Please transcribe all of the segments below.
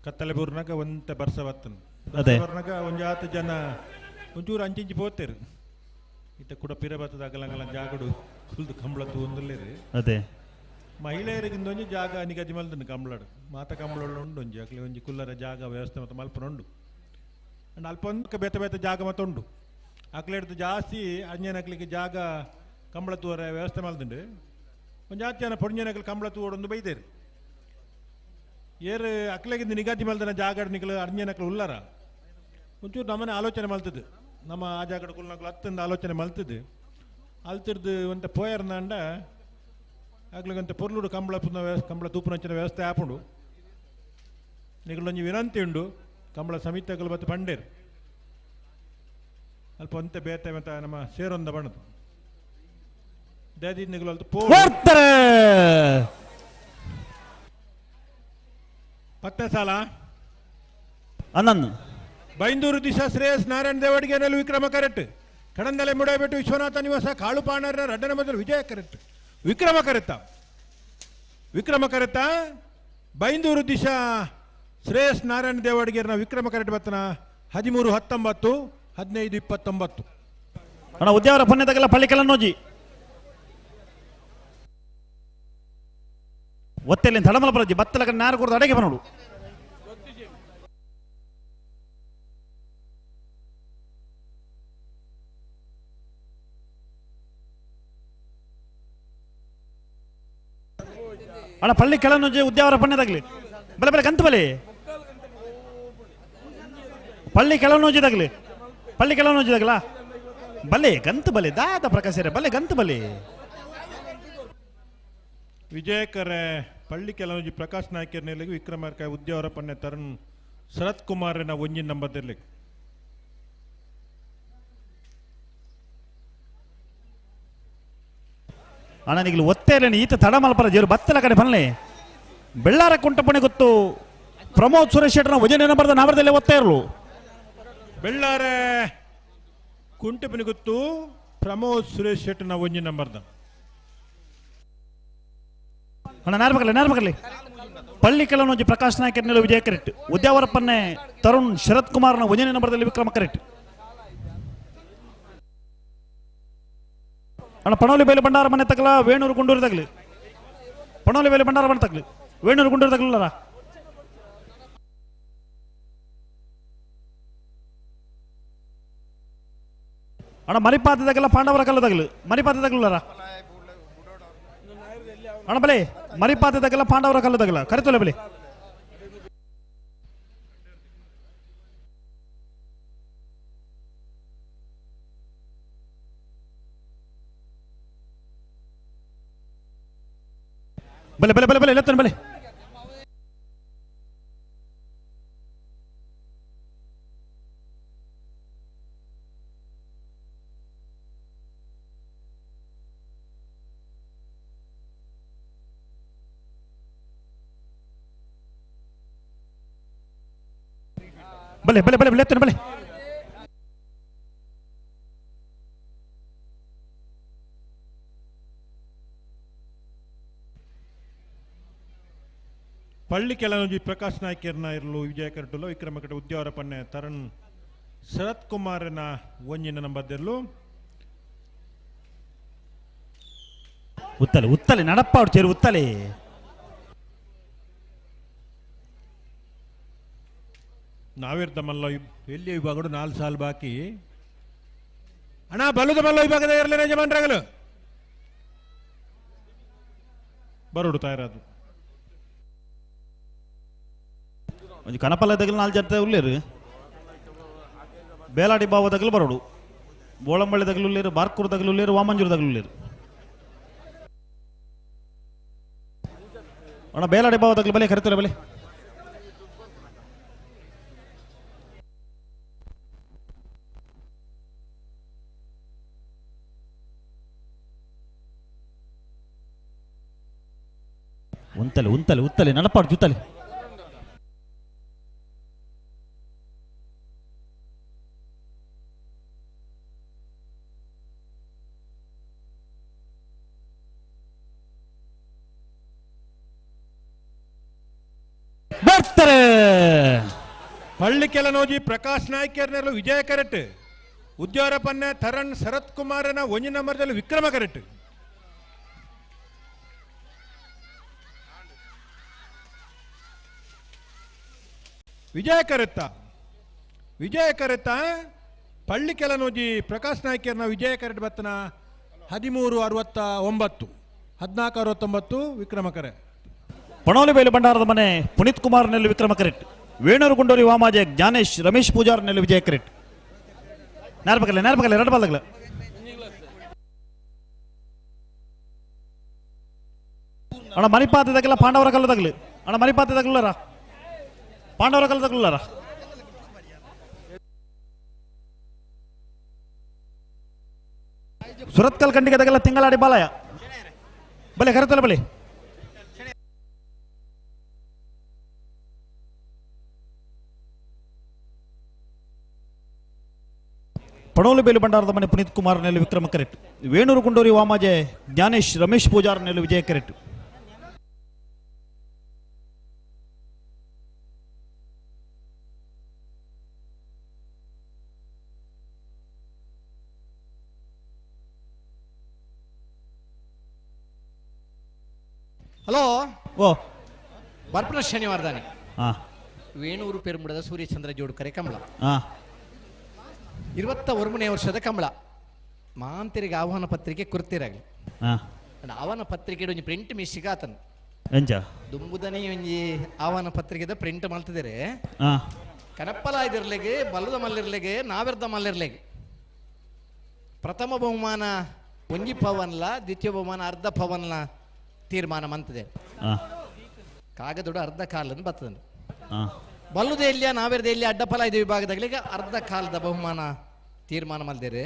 ಕತ್ತಲೆ ಬೂರ್ನಾಗ ಒಂತೆ ಬರ್ಸ ಬತ್ತನು. ಅದೇ. ಬರ್ನಾಗ ಒಂಜಾತ ಜನ ಒಂಚೂರು ಅಂಚಿಂಚಿ ಪೋತೇರು. ಇತ್ತ ಕೂಡ ಪಿರ ಬತ್ತದ ಅಗಲಂಗಲ ಜಾಗಡು ಕುಲ್ದು ಕಂಬಳ ತೂಂದುಲ್ಲೇರು. ಅದೇ. ಮಹಿಳೆಯರಿಗೆ ಒಂಜಿ ಜಾಗ ನಿಗದಿ ಮಲ್ದನು ಕಂಬಳಡು. ಮಾತ ಕಂಬಳ ಉಂಡು ಒಂಜಿ ಅಕ್ಲೆ ಒಂಜಿ ಕುಲ್ಲರ ಜಾಗ ವ್ಯವಸ್ಥೆ ಮತ್ತು ಮಲ್ಪನ ಉಂಡು. ಅಂಡ್ ಅಲ್ಪ ಒಂದು ಬೇತೆ ಬೇತೆ ಜಾಗ ಮತ್ತು ಉಂಡು. ಅಕ್ಲೆಡ್ದು ಜಾಸ್ತಿ ಅಂಜನಕ್ಲಿಗೆ ಜಾಗ ಕಂಬಳ ತೂವರ ವ್ಯವಸ್ಥೆ ಮಲ್ದುಂಡು. ಒಂಜಿ ಜಾತಿ ಜನ ಪೊಂಜನಕ್ಲು ಕಂಬಳ ತೂವಡೊಂದು ಬೈದೇರು. ಏರು ಅಕ್ಲೆಗಿಂದ ನಿಗದಿ ಮಲ್ದನ ಜಾಗ ನಿಕಲು ಅರ್ಜನಕ್ಲು ಉಲ್ಲರ ಒಂಚೂರು ನಮ್ಮನೆ ಆಲೋಚನೆ ಮಲ್ತದ್ದು. ನಮ್ಮ ಆ ಜಾಗಡ ಕುಲ್ನಕ್ಲು ಅತ್ತಂದು ಆಲೋಚನೆ ಮಲ್ತದ್ದು. ಅಲ್ತಿರ್ದು ಒಂತೆ ಪೋಯರ್ನಾಂಡ ಅಕ್ಲೆಗಂತೆ ಪೊರ್ಲುಡು ಕಂಬಳ ಪುನ ಕಂಬಳ ತೂಪುನಂಚಿನ ವ್ಯವಸ್ಥೆ ಆಪುಂಡು. ನಿಕಲೊಂಜಿ ವಿನಂತಿ ಉಂಡು ಕಂಬಳ ಸಮಿತಿಗಳು ಮತ್ತು ಪಂಡೇರು ಅಲ್ಪ ಒಂತೆ ಬೇತೆ ಮತ್ತೆ ನಮ್ಮ ಸೇರೊಂದ ಬಣ್ಣದು ದಾದಿ ನಿಕಲು ಅಲ್ತು ಪೋ ಓಡ್ತಾರೆ. ಪತ್ತೆ ಸಾಲ 11. ಬೈಂದೂರು ದಿಶಾ ಶ್ರೇಯಸ್ ನಾರಾಯಣ ದೇವಡಿಗೆ ವಿಕ್ರಮ ಕರೆಕ್ಟ್. ಕಡಂದಲೆ ಮುಡಾಯ್ಬಿಟ್ಟು ವಿಶ್ವನಾಥ ನಿವಾಸ ಕಾಳು ಪಾಣರ ರಡ್ಡನ ಮೊದಲು ವಿಜಯ ಕರೆಕ್ಟ್. ವಿಕ್ರಮ ಕರೆತ ವಿಕ್ರಮ ಕರೆತ ಬೈಂದೂರು ದಿಶಾ ಶ್ರೇಯಸ್ ನಾರಾಯಣ ದೇವಡಿಗೆರ್ನ ವಿಕ್ರಮ ಕರೆಕ್ಟ್ ಬತ್ತನ 13-19 15-29. ಅಣ್ಣ ಉದ್ಯಾವರ ಪುಣ್ಯದಾಗೆಲ್ಲ ಪಳ್ಳಿಕೆಲ್ಲ ನೋಜಿ ಒತ್ತೆಲ್ಲಿ ತಡಮಲ ಬರಜಿ ಬತ್ತಲಕ ನಾರು ಕೊಡ್ದು ಅಡಗೆ ಬನ್ನೋಡು. ಅಣ್ಣ ಪಳ್ಳಿ ಕೆಳನುಜಿ ಉದ್ಯಾವರ ಪಣ್ಯದಾಗ್ಲಿ ಬಲೆ ಬಲೆ ಕಂತು ಬಲೆ ಪಳ್ಳಿ ಕೆಳನುಜಿದಾಗ್ಲಿ ಪಳ್ಳಿ ಕೆಳನುಜಿದಾಗ್ಲಾ ಬಲೆ ಗಂತು ಬಲೆ ದಾದ ಪ್ರಕಾಶರೇ ಬಲೆ ಗಂತು ಬಲೆ. ವಿಜಯಕರೆ ಪಳ್ಳಿ ಕೆಲವೊಂಜಿ ಪ್ರಕಾಶ್ ನಾಯ್ಕರ್ ನೆಲೆಗೆ ವಿಕ್ರಮಾರ್ಕ ಉದ್ಯಾವರ ಪಣ್ಯ ತರುಣ್ ಶರತ್ ಕುಮಾರನ ಒಂಜಿನ ನಂಬರ್ ಇರ್ಲಿಕ್ಕೆ. ಅಣ್ಣ ನಿಗ್ಲು ಒತ್ತೇಲೇನು ಈತ ತಡ ಮಲ್ಪರ ಜೇರು ಬತ್ತಲ ಕಡೆ ಬನ್ಲೆ ಬೆಳ್ಳಾರ ಕುಂಟಪಣೆ ಗೊತ್ತು ಪ್ರಮೋದ್ ಸುರೇಶ್ ಶೆಟ್ಟರ್ನ ವಜನ ನಂಬರ್ದ ನಾಮರದಲ್ಲೇ ಒತ್ತೇ ಇರಲು. ಬೆಳ್ಳಾರೆ ಕುಂಟಪಣೆ ಗೊತ್ತು ಪ್ರಮೋದ್ ಸುರೇಶ್ ಶೆಟ್ಟರ್ನ ಒಂಜಿನ ನಂಬರ್ದ. ಅಣ್ಣ ನಾರ್ಮಕಲ್ಲಿ ನಾರ್ಮಕಲ್ಲಿ ಪಳ್ಳಿ ಕೆಲವೊಂಜಿ ಪ್ರಕಾಶ್ ನಾಯ್ಕ ನೆಲೆ ವಿಜಯ ಕರೆಕ್ಟ್. ಉದ್ಯಾವರಪ್ಪನ್ನೇ ತರುಣ್ ಶರತ್ ಕುಮಾರ್ನ ವಜನ ನಂಬರ್ದಲ್ಲಿ ವಿಕ್ರಮ ಕರೆಕ್ಟ್. ಅಣ್ಣ ಪಣೋಲಿ ಬೇಲೆ ಭಂಡಾರ ಮನೆ ತಗಲ ವೇಣೂರು ಗುಂಡೂರು ತಗಲಿ ಪಣೋಲಿ ಬೇಲೆ ಭಂಡಾರ ಮನೆ ತಗಲಿ ವೇಣೂರು ಗುಂಡೂರು ತಗಲಲ್ಲ. ಅಣ್ಣ ಮರಿಪಾತ ತಗಲ ಪಾಂಡವರ ಕಲ್ಲು ತಗಲು ಮರಿಪಾತ ತಗಲಲ್ಲ. ಅಣ್ಣ ಬಲೆ ಮರಿಪಾತ ತಗಲ ಪಾಂಡವರ ಕಲ್ಲು ತಗಲ ಕರಿತೊಲೆ ಬಲೆ. ಬಲೆ ಬಲೆ ಬಲೆ ಬಲೆ ಎತ್ತನ ಬಲೆ. ಬಲೆ ಬಲೆ ಬಲೆ ಬಲೆ ಎತ್ತನ ಬಲೆ. ಪಳ್ಳಿ ಕೆಲವೊಂಜಿ ಪ್ರಕಾಶ್ ನಾಯ್ಕರ್ನ ಇರಲು ವಿಜಯ ಕರಟುಲು ವಿಕ್ರಮ ಕಟ ಉದ್ಯಾವರ ಪನ್ನೆ ತರುಣ್ ಶರತ್ ಕುಮಾರನ ಒಂಜಿನ ನಂಬರ್ದಿರಲು. ಉತ್ತಲೆ ಉತ್ತಲೆ ನಡಪ್ಪ ಅವ್ರು ಚೇರು ಉತ್ತಲೆ. ನಾವಿರ್ದ ಮಲ್ಲ ಎಲ್ಲಿ ವಿಭಾಗಡು 4 ಸಾಲು ಬಾಕಿ. ಅಣ್ಣ ಬಲುದ ಮಲ್ಲ ವಿಭಾಗದ ಇರಲಿ ಯಜಮಾನ್ರಾಗಲು ಬರೋಡು ತಯಾರದು. ಒಂಜಿ ಕನಪಲ್ಲ ತಗಲು 4 ಜನ ಉಲ್ಲೇರು. ಬೇಲಾಡಿ ಬಾವ ತಗಲು ಬರೋಡು. ಬೋಳಂಬಳ್ಳಿ ತಗಲು ಉಲ್ಲೇರು, ಬಾರ್ಕೂರು ತಗಲು ಉಲ್ಲೇರು, ವಾಮಂಜೂರು ತಗಲು ಉಲ್ಲೇರು. ಅಣ್ಣ ಬೇಲಾಡಿ ಬಾವ ತಗಲು ಬಲೆ ಕರಿತಲೆ ಬಲೆ. ಉಂತಲೆ ಉಂತಲೆ ಉತ್ತಲೆ ನಡಪಾಡು ಜುತ್ತಲೆ. ಬರ್ತಾರೆ. ಪಳ್ಳಿಕೆಲನೋಜಿ ಪ್ರಕಾಶ್ ನಾಯ್ಕರ್ನೆಲ್ಲ ವಿಜಯ ಕರೆಟ್. ಉದ್ಯಾರ ಪನ್ನೆ ತರಣ್ ಶರತ್ ಕುಮಾರನ ಒಂಜಿ ನಂಬರ್ದಲ್ಲಿ ವಿಕ್ರಮ ಕರೆಟ್. ವಿಜಯ ಕರೆತ್ತ ವಿಜಯ ಕರೆತ್ತ ಪಳ್ಳಿಕೆಲನೋಜಿ ಪ್ರಕಾಶ್ ನಾಯ್ಕರ್ನ ವಿಜಯ ಕರೆಟ್ ಬತ್ತನ 13:69 14:69 ವಿಕ್ರಮ ಕರೆ. ಪಣೋಲಿಬೇಲು ಭಂಡಾರದ ಮನೆ ಪುನೀತ್ ಕುಮಾರ್ ನೆಲ್ಲಿ ವಿಕ್ರಮ ಕರೆಟ್. ವೇಣೂರು ಗುಂಡೂರಿ ವಾಮಾಜೆ ಜ್ಞಾನೇಶ್ ರಮೇಶ್ ಪೂಜಾರ್ ನೆಲ್ಲಿ ವಿಜಯ ಕರೆಟ್. ನೇರಪಕಲ್ಲ ನೇರಪಕಲ್ಲ ಎರಡು ಬಾಲ್ದಗಲ. ಅಣ್ಣ ಮಣಿಪಾತದಾಗಲ್ಲ ಪಾಂಡವರ ಕಲ್ಲದಾಗಲಿ. ಅಣ್ಣ ಮಣಿಪಾತದಾಗಲಾರ ಪಾಂಡವರ ಕಲ್ಲದಾಗಲಾರ. ಸುರತ್ಕಲ್ ಖಂಡಿಗೆದಾಗೆಲ್ಲ ತಿಂಗಳಾಡಿ ಬಾಲಯ ಬಲೆ ಕರೆತಲ್ಲ ಬಲೆ. ಪಣೋಲು ಬೇಲು ಭಂಡಾರದ ಮನೆ ಪುನೀತ್ ಕುಮಾರ್ ನೆಲೆ ವಿಕ್ರಮ ಕರೆಟ್. ವೇಣೂರು ಗುಂಡೂರಿ ವಾಮಾಜೆ ಜ್ಞಾನೇಶ್ ರಮೇಶ್ ಪೂಜಾರ್ ನೆಲೆ ವಿಜಯ ಕರೆಟ್. ಹಲೋ ಓ ಬರ್ಪನ ಶನಿವಾರದಾನೆ ವೇಣೂರು ಪೆರುಂಬುಡದ ಸೂರ್ಯಚಂದ್ರ ಜೋಡ್ಕರೆ ಕಮಲ 21ನೇ ವರ್ಷದ ಕಮಲ ಮಾಂತರಿಗೆ ಆಹ್ವಾನ ಪತ್ರಿಕೆ ಕುರ್ತಿರಾಗಲಿ. ಆಹ್ವಾನ ಪತ್ರಿಕೆ ಒಂಜಿ ಪ್ರಿಂಟ್ ಮಿಸ್ಸಿಗೆ ಆತನು ದುಂಬುದನೇ ಒಂಜಿ ಆಹ್ವಾನ ಪತ್ರಿಕೆದ ಪ್ರಿಂಟ್ ಮಾಡ್ತಿದ್ದಾರೆ. ಕನಪ್ಪಲಾಯ್ದಿರ್ಲೆಗೆ ಬಲ್ಲದ ಮಲ್ಲಿರ್ಲೆಗೆ ನಾವೆರ್ದ ಮಲ್ಲಿರ್ಲೆಗೆ ಪ್ರಥಮ ಬಹುಮಾನ ಒಂಜಿ ಪವನ್ಲ ದ್ವಿತೀಯ ಬಹುಮಾನ ಅರ್ಧ ಪವನ್ಲ ತೀರ್ಮಾನ ಮಂತದೆ. ಕಾಗದೋಡು ಅರ್ಧ ಕಾಲನ್ನು ಬರ್ತದೆ. ಬಲ್ಲುದೇ ಇಲ್ಲಿಯ ನಾವೆರ್ದ ಇಲ್ಲಿ ಅಡ್ಡಫಲ ಇದು ವಿಭಾಗದಾಗಲಿ ಅರ್ಧ ಕಾಲದ ಬಹುಮಾನ ತೀರ್ಮಾನ ಮಾಡಿದರೆ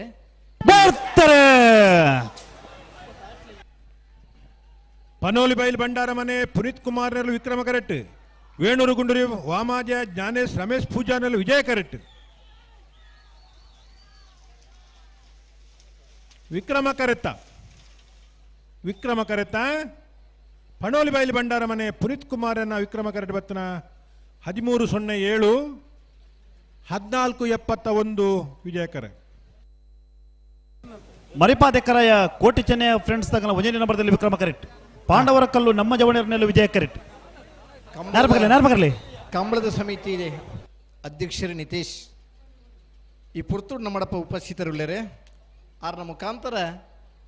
ಬರ್ತಾರೆ. ಪನೋಲಿ ಬೈಲ್ ಭಂಡಾರ ಮನೆ ಪುನೀತ್ ಕುಮಾರ್ ನೆಲ್ಲ ವಿಕ್ರಮ ಕರೆಟ್. ವೇಣೂರು ಗುಂಡೂರಿ ವಾಮಾಜ ಜ್ಞಾನೇಶ್ ರಮೇಶ್ ಪೂಜಾ ನೆಲ್ಲ ವಿಜಯ ಕರೆಟ್. ವಿಕ್ರಮ ಕರೆತ್ತ ವಿಕ್ರಮ ಕರೆತ್ತ ಪಣೋಲಿ ಬೈಲ್ ಭಂಡಾರ ಮನೆ ಪುನೀತ್ ಕುಮಾರನ ವಿಕ್ರಮ ಕರೆಟ್ ಬತ್ತನ 13:07 14:71 ವಿಜಯಕರ. ಮರಿಪಾದೆಕ್ಕರಾಯ ಕೋಟಿ ಚೆನ್ನಯ ಫ್ರೆಂಡ್ಸ್ ತಗಲ ಒಂದನೇ ನಂಬರ್ದಲ್ಲಿ ವಿಕ್ರಮ ಕರೆಕ್ಟ್. ಪಾಂಡವರ ಕಲ್ಲು ನಮ್ಮ ಜವಣರ್ನೆಲ್ಲ ವಿಜಯ ಕರೆಕ್ಟ್. ಕಂಬಳದ ಸಮಿತಿ ಇದೆ ಅಧ್ಯಕ್ಷರು ನಿತೇಶ್ ಈ ಪುರ್ತೂರು ನಮ್ಮಡಪ್ಪ ಉಪಸ್ಥಿತರುಳ್ಳರೆ ಆರ್ನ ಮುಖಾಂತರ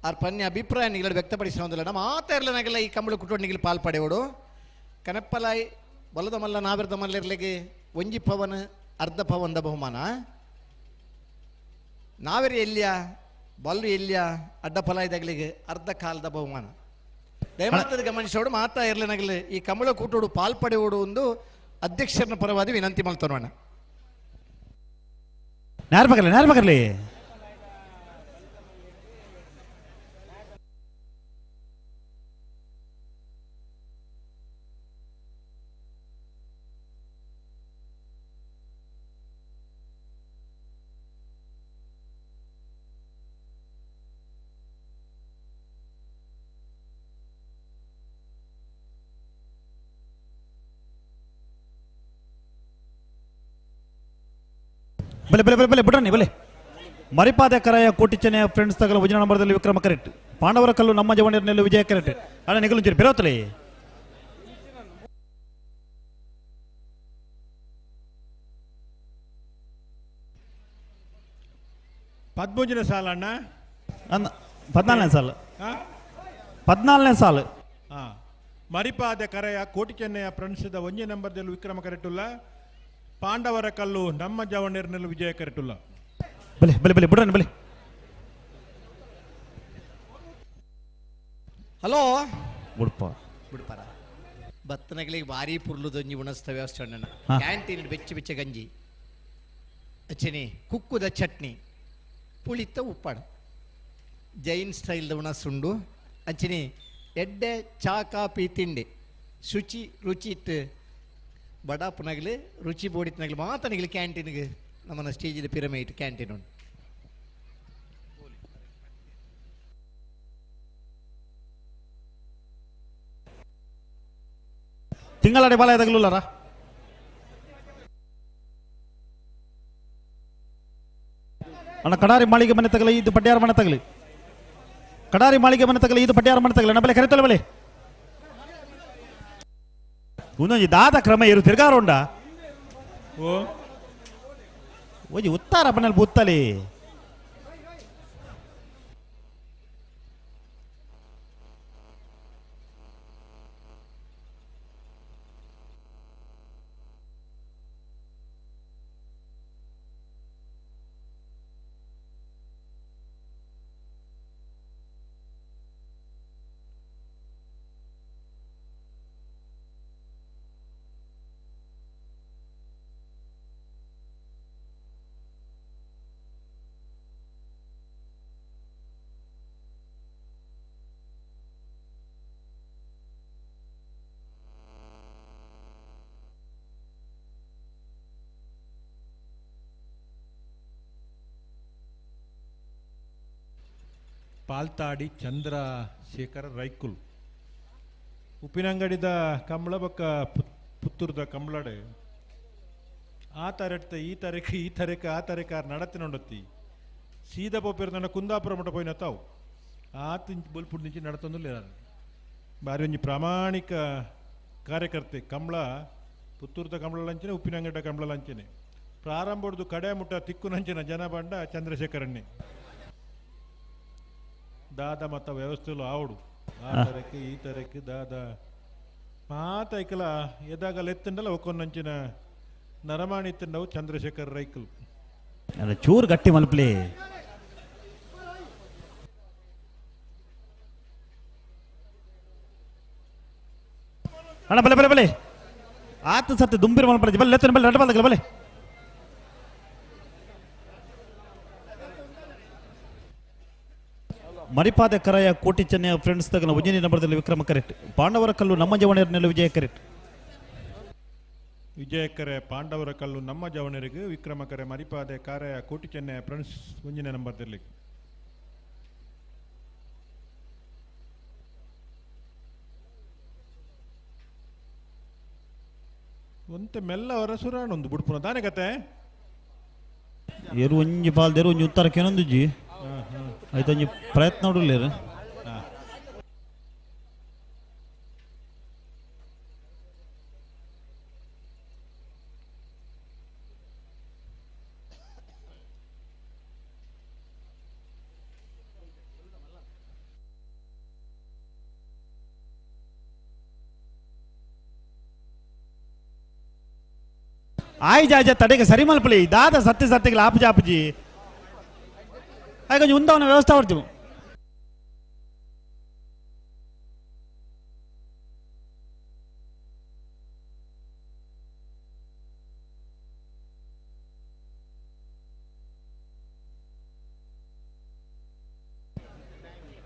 ಆರ್ ಪನ್ಯ ಅಭಿಪ್ರಾಯ ನಿಗಲು ವ್ಯಕ್ತಪಡಿಸೋದಿಲ್ಲ. ನಮ್ಮ ಆತ ಇರಲನಾಗೆಲ್ಲ ಈ ಕಂಬಳ ಕುಟುಂಬ ನಿಗಲು ಪಾಲ್ಪಡೆಯೋಡು ಕನಪ್ಪಲಾಯ್ ಬಲದ ಮಲ್ಲ ನಾವಿರದ ಮಲ್ಲಿರ್ಲಿಗೆ ಒಂಜಿ ಪವನ್ ಅರ್ಧ ಪವನ್ದ ಬಹುಮಾನ ನಾವೆರಿ ಎಲ್ಲಿಯ ಬಲ್ಲು ಎಲ್ಲಿಯ ಅಡ್ಡ ಫಲಾಯ್ದಾಗಲಿಗೆ ಅರ್ಧ ಕಾಲದ ಬಹುಮಾನ. ದಯಮಾತದ ಗಮನಿಸೋಡು ಮಾತಾ ಇರಲನಾಗಲಿ ಈ ಕಮಲ ಕೂಟೋಡು ಪಾಲ್ಪಡೆಯೋಡು ಒಂದು ಅಧ್ಯಕ್ಷರನ್ನ ಪರವಾಗಿ ವಿನಂತಿ ಮಾಡ್ತಾರೋಣ. ನೇರಪಕರ್ಲಿ ನೇರಪಕರ್ಲಿ ಬಲೆ ಬಲೆ ಬಲೆ ಬಲೆ ಬಿಡ್ರನಿ ಬಲೆ. ಮರಿಪಾದೆ ಕರಾಯ ಕೋಟಿ ಚೆನ್ನಯ ಫ್ರೆಂಡ್ಸ್ ತಗಲ ವಜನ ನಂಬರ್ದಲ್ಲಿ ವಿಕ್ರಮ ಕರೆಕ್ಟ್. ಪಾಂಡವರ ಕಲ್ಲು ನಮ್ಮ ಜವಣಿಯರ್ನೆಲ್ಲ ವಿಜಯ ಕರೆಕ್ಟ್. ಅಣ್ಣ ನಿಗಲು ಬೆರೋತಲೆ ಪದ್ಮೂಜನ ಸಾಲ ಅಣ್ಣ 14ನೇ ಸಾಲು 14ನೇ ಸಾಲು. ಮರಿಪಾದ ಕರೆಯ ಕೋಟಿ ಚೆನ್ನಯ ಫ್ರೆಂಡ್ಸ್ದ ಒಂಜಿ ನಂಬರ್ದಲ್ಲಿ ವಿಕ್ರಮ ಕರೆಕ್ಟುಲ್ಲ. ಪಾಂಡವರ ಕಲ್ಲು ನಮ್ಮ ಜವಣೀರ್ನಲ್ಲಿ ವಿಜಯ ಕರೆಟುಲ್ಲ. ಬಲೆ ಬಲೆ ಬಲೆ ಬಿಡ್ರನಿ ಬಲೆ. ಹಲೋ ಬಿಡ್ಪ ಬಿಡ್ಪಾರ ಬತ್ತನಗಳಿಗೆ ಭಾರಿ ಪುರ್ಲುದೊಂಜಿ ಉಣಸ್ತ ವ್ಯವಸ್ಥೆ ಅಣ್ಣ. ಕ್ಯಾಂಟೀನ್ ಬೆಚ್ಚ ಬೆಚ್ಚ ಗಂಜಿ ಅಚ್ಚನಿ ಕುಕ್ಕುದ ಚಟ್ನಿ ಪುಳಿತ ಉಪ್ಪಾಡು ಜೈನ್ ಸ್ಟೈಲ್ದ ಉಣಸುಂಡು ಅಂಚನೆ ಎಡ್ಡೆ ಚಾ ಕಾಪಿ ತಿಂಡಿ ಶುಚಿ ರುಚಿ ಇತ್ತು ಬಡಾಪುನಗಲಿ ರುಚಿ ಬೋಡಿತ್ನಗಲಿ ಮಾತನಗಲಿ ಕ್ಯಾಂಟೀನ್ಗೆ ನಮ್ಮನ್ನ ಸ್ಟೇಜಿದ ಪಿರಮಿಡ್ ಕ್ಯಾಂಟೀನ್ ಉಂಟು. ತಿಂಗಳಾಡಿ ಬಾಲ ಎದಗಲುಲ್ಲಾರ ಅಣ್ಣ ಕಡಾರಿ ಮಾಳಿಗೆ ಮನೆ ತಗಲಿ ಇದು ಪಡ್ಯಾರ ಮನೆ ತಗಲಿ ಕಡಾರಿ ಮಾಳಿಗೆ ಮನೆ ತಗಲಿ ಇದು ಪಡ್ಯಾರ ಮನೆ ತಗಲಿ ನಮ್ಮಲೆ ಕರಿತಲ್ಲ ಬಲೆ ಒಂದೊಂಜಿ ದಾದ ಕ್ರಮ ಇರು ತಿರ್ಗಾರೋಂಡ ಓ ಒಂಜಿ ಉತ್ತಾರ ಮನೇಲಿ ಬುತ್ತಲಿ ಪಾಲ್ತಾಡಿ ಚಂದ್ರಶೇಖರ ರೈಕುಲ್ ಉಪ್ಪಿನಂಗಡಿದ ಕಂಬಳ ಬೊಕ್ಕ ಪುತ್ತೂರ್ದ ಕಂಬಳಡೆ ಆ ತಾರೆಡ್ತ ಈ ತಾರೀಖು ಈ ತಾರೀಕು ಆ ತಾರೀಕು ಆರ್ ನಡತಿ ನೋಡತ್ತಿ ಸೀದಾ ಪೋಪಿರ್ದಣ್ಣ ಕುಂದಾಪುರ ಮಠ ಪೋಯಿನ ತಾವು ಆತ ಬೊಲ್ಪುಡ್ ನಿಂಚಿ ನಡತೊಂದು ಬಾರಿ ಒಂಜಿ ಪ್ರಾಮಾಣಿಕ ಕಾರ್ಯಕರ್ತೆ ಕಂಬಳ ಪುತ್ತೂರ್ದ ಕಂಬಳ ಲಂಚನೆ ಉಪ್ಪಿನಂಗಡ ಕಂಬಳ ಲಂಚನೆ ಪ್ರಾರಂಭದ್ದು ಕಡೆ ಮುಟ್ಟ ತಿಕ್ಕು ನಂಚಿನ ಜನ ಬಂಡ ಚಂದ್ರಶೇಖರಣ್ಣೆ ದಾದ ಮತ್ತ ವ್ಯವಸ್ಥೆಲು ಆವಡು ಆ ತರಕ್ಕೆ ಈ ತರಕ್ಕೆ ದಾದ ಮಾತ ಐಕಲ ಎದಾಗ ಎತ್ತಂಡಲ ಒಕ್ಕೊಂದಂಚಿನ ನರಮಾಣಿ ತಿಂಡವು ಚಂದ್ರಶೇಖರ್ ರೈಕಲ್. ಅಲ್ಲ ಚೂರು ಗಟ್ಟಿ ಮಲ್ಪಲಿ. ಅಣ್ಣ ಬಲೆ ಬಲೆ ಬಲೆ ಆತ ಸತ್ಯ ದುಂಬಿರ ಮಲ್ಪಲೆ ಬಲೆ ಎತ್ತನ ಬಲೆ ರಡ್ಡ ಬಲ್ದಗಲ ಬಲೆ. ಮರಿಪಾದ ಕರಾಯ ಕೋಟಿ ಚೆನ್ನಯ ಫ್ರೆಂಡ್ಸ್ ತಗಲ ಉಜ್ಜಯಿನಿ ನಂಬರ್ದಲ್ಲಿ ವಿಕ್ರಮ ಕರೆಕ್ಟ್. ಪಾಂಡವರ ಕಲ್ಲು ನಮ್ಮ ಜವಣೇರಿನಲ್ಲಿ ವಿಜಯ ಕರೆಕ್ಟ್. ವಿಜಯಕರೆ ಪಾಂಡವರ ಕಲ್ಲು ನಮ್ಮ ಜವಣರಿಗೆ ವಿಕ್ರಮ ಕರೆ ಮರಿಪಾದೆ ಕಾರೆಯ ಕೋಟಿ ಚೆನ್ನಯ ಫ್ರೆಂಡ್ಸ್ ಒಂಜಿನ ನಂಬರ್ದಲ್ಲಿ. ಒಂತೆ ಮೆಲ್ಲ ಅವರ ಸುರಾಣೊಂದು ಬುಡ್ಪುನ ದಾನೆ ಕತೆ. ಏರು ಒಂಜಿ ಪಾಲ್ದೇರು ಒಂಜಿ ಉತ್ತರಕ್ಕೆ ಏನೊಂದುಜ್ಜಿ ಆಯ್ತು ಒಂಜಿ ಪ್ರಯತ್ನ ನೋಡಲೇರು. ಆಯ್ ಜಾಜ ತಡೆಗೆ ಸರಿ ಮಲ್ಪಲಿ ದಾದ ಸತ್ಯ ಸತ್ಯಗೆ ಲಾಪು ಜಾಪುಜಿ ಆಯ್ ಕೊಂಚ ಉಂದವನ ವ್ಯವಸ್ಥೆ ಹೊರ್ತು.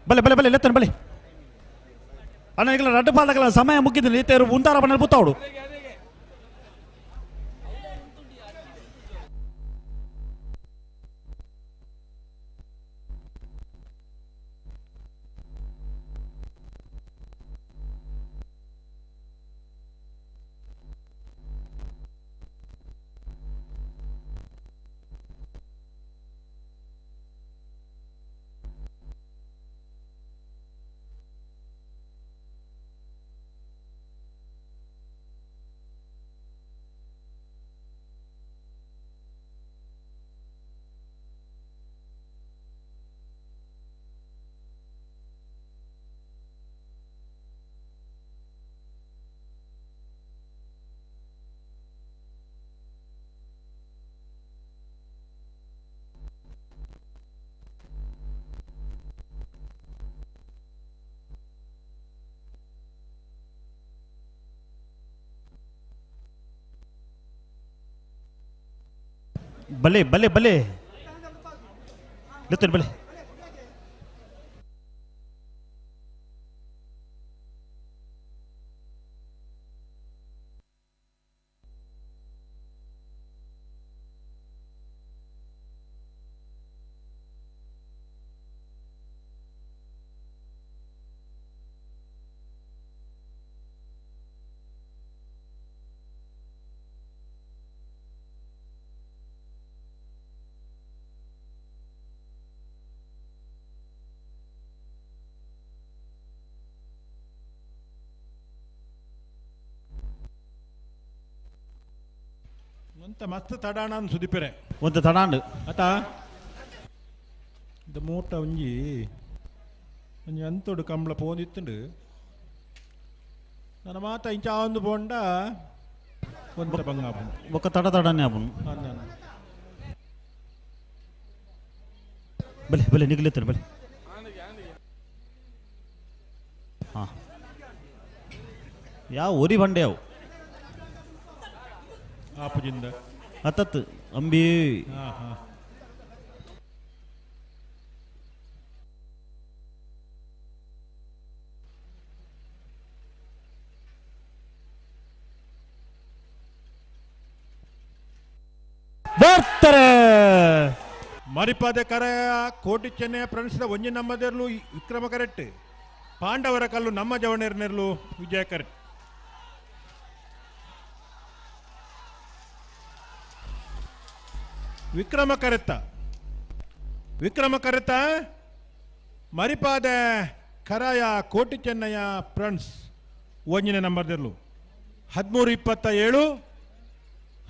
ಬಲೆ ಬಲೆ ಬಲೆ ಲೆತ್ತನ ಬಲೆ ಅಣ್ಣ ಈಗಲ ರಡ್ಡು ಪಾಲ್ದಗಲ ಸಮಯ ಮುಗಿದಿಲ್ಲ ಈತೇರು ಉಂದಾರ ಬಣ್ಣ ಬುತ್ತಾವಡು. ಬಲೆ ಬಲೆ ಬಲೆ ಲೆತ್ತನ ಬಲೆ. ಒಂತ ಮಸ್ತ್ ತಡಾಣ ಸುದಿಪೆರೆ ಒಂತ ತಡಾಂಡ್ ಅತ ಇದು ಮೂಟ ಒಂಜಿ ಒಂಜಿ ಅಂತೋಡು ಕಂಬಳ ಪೋಂದಿತ್ತುಂಡು ನನ್ನ ಮಾತ ಇಂಚ ಒಂದು ಪೋಂಡ ಒಂತ ಬಂಗ ಬೊಕ್ಕ ತಡ ತಡನೆ ಆಪುನು ಬಲೆ ಬಲೆ ನಿಗಲೆತ್ತರು ಬಲೆ ಹಾಂ ಯಾವ ಒರಿ ಬಂಡೆ ಅವು ಆಪುಜಿಂದ ಹತ್ತತ್ತು ಅಂಬಿ ಹಾಂ ಹಾಂ ಬರ್ತಾರೆ ಮರಿಪಾದೆ ಕರೆಯ ಕೋಟಿ ಚೆನ್ನಯ ಪ್ರಣಸಿದ ಒಂಜಿ ನಮ್ಮದೆರ್ಲು ವಿಕ್ರಮ ಕರೆಕ್ಟ್ ಪಾಂಡವರ ಕಲ್ಲು ನಮ್ಮ ಜವಣೆರ್ನೆರ್ಲು ವಿಜಯ ಕರೆಕ್ಟ್ ವಿಕ್ರಮ ಕರೆತ ವಿಕ್ರಮ ಕರೆತ ಮರಿಪಾದೆ ಕರಾಯ ಕೋಟಿ ಚೆನ್ನಯ್ಯ ಫ್ರೆಂಡ್ಸ್ ಒಂಜಿನ ನಂಬರ್ದೆರ್ಲು 13:27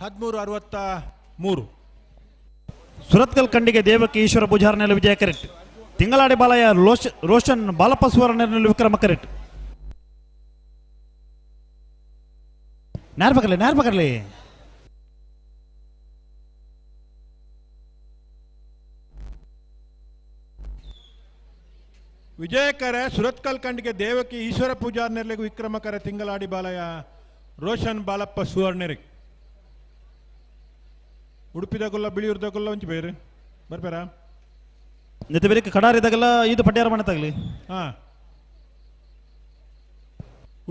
13:63. ಸುರತ್ಕಲ್ ಖಂಡಿಗೆ ದೇವಕಿ ಈಶ್ವರ ಪೂಜಾರನಲ್ಲಿ ವಿಜಯ ಕರೆಕ್ಟ್. ತಿಂಗಳಾಡಿ ಬಾಲಯ್ಯ ರೋಷನ್ ಬಾಲಪ್ಪ ಸುವರ್ಣನಲ್ಲಿ ವಿಕ್ರಮ ಕರೆಕ್ಟ್. ನೇರ್ಪಕರ್ಲಿ ನೇರ್ಪಕರ್ಲಿ ವಿಜಯಕರ ಸುರತ್ಕಲ್ ಖಂಡಿಗೆ ದೇವಕಿ ಈಶ್ವರ ಪೂಜಾರ್ನೆರ್ಲಿಗೆ ವಿಕ್ರಮಕರ ತಿಂಗಳಾಡಿ ಬಾಲಯ್ಯ ರೋಷನ್ ಬಾಲಪ್ಪ ಸುವರ್ಣರಿಗೆ. ಉಡುಪಿದಾಗಲ್ಲ ಬಿಳಿಯೂರ್ದಾಗಲ್ಲ ಒಂಚು ಬೇರೆ ಬರ್ಬೇರಾ ನಿತ ಬೇರೆ ಕಡಾರಿದಾಗಲ್ಲ ಇದು ಪಡ್ಯಾರ ಮನೆ ತಗಲಿ. ಹಾ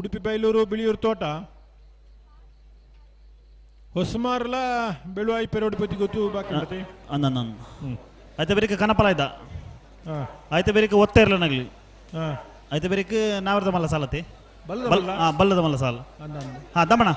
ಉಡುಪಿ ಬೈಲೂರು ಬಿಳಿಯೂರು ತೋಟ ಹೊಸಮಾರ್ಲ ಬೆಳುವಾಯಿ ಪೆರೋಡ್ ಪತಿ ಗೊತ್ತು ಬಾಕಿ ಉಂಟತಿ ಅಂದ ಆಯ್ತ ಬೇರೆ ಕನಪಲ ಆಯ್ತಾ ಆಯ್ತ ಬೇರೆ ಒತ್ತ ಇರಲ್ಲ ನಗಲಿ ಆಯ್ತ ಬೇರೆ ನಾವರ್ದ ಮಲ್ಲ ಸಾಲತಿ ಬಲ್ಲದ ಮಲ್ಲ ಸಾಲ. ಹಾ ದಮಣ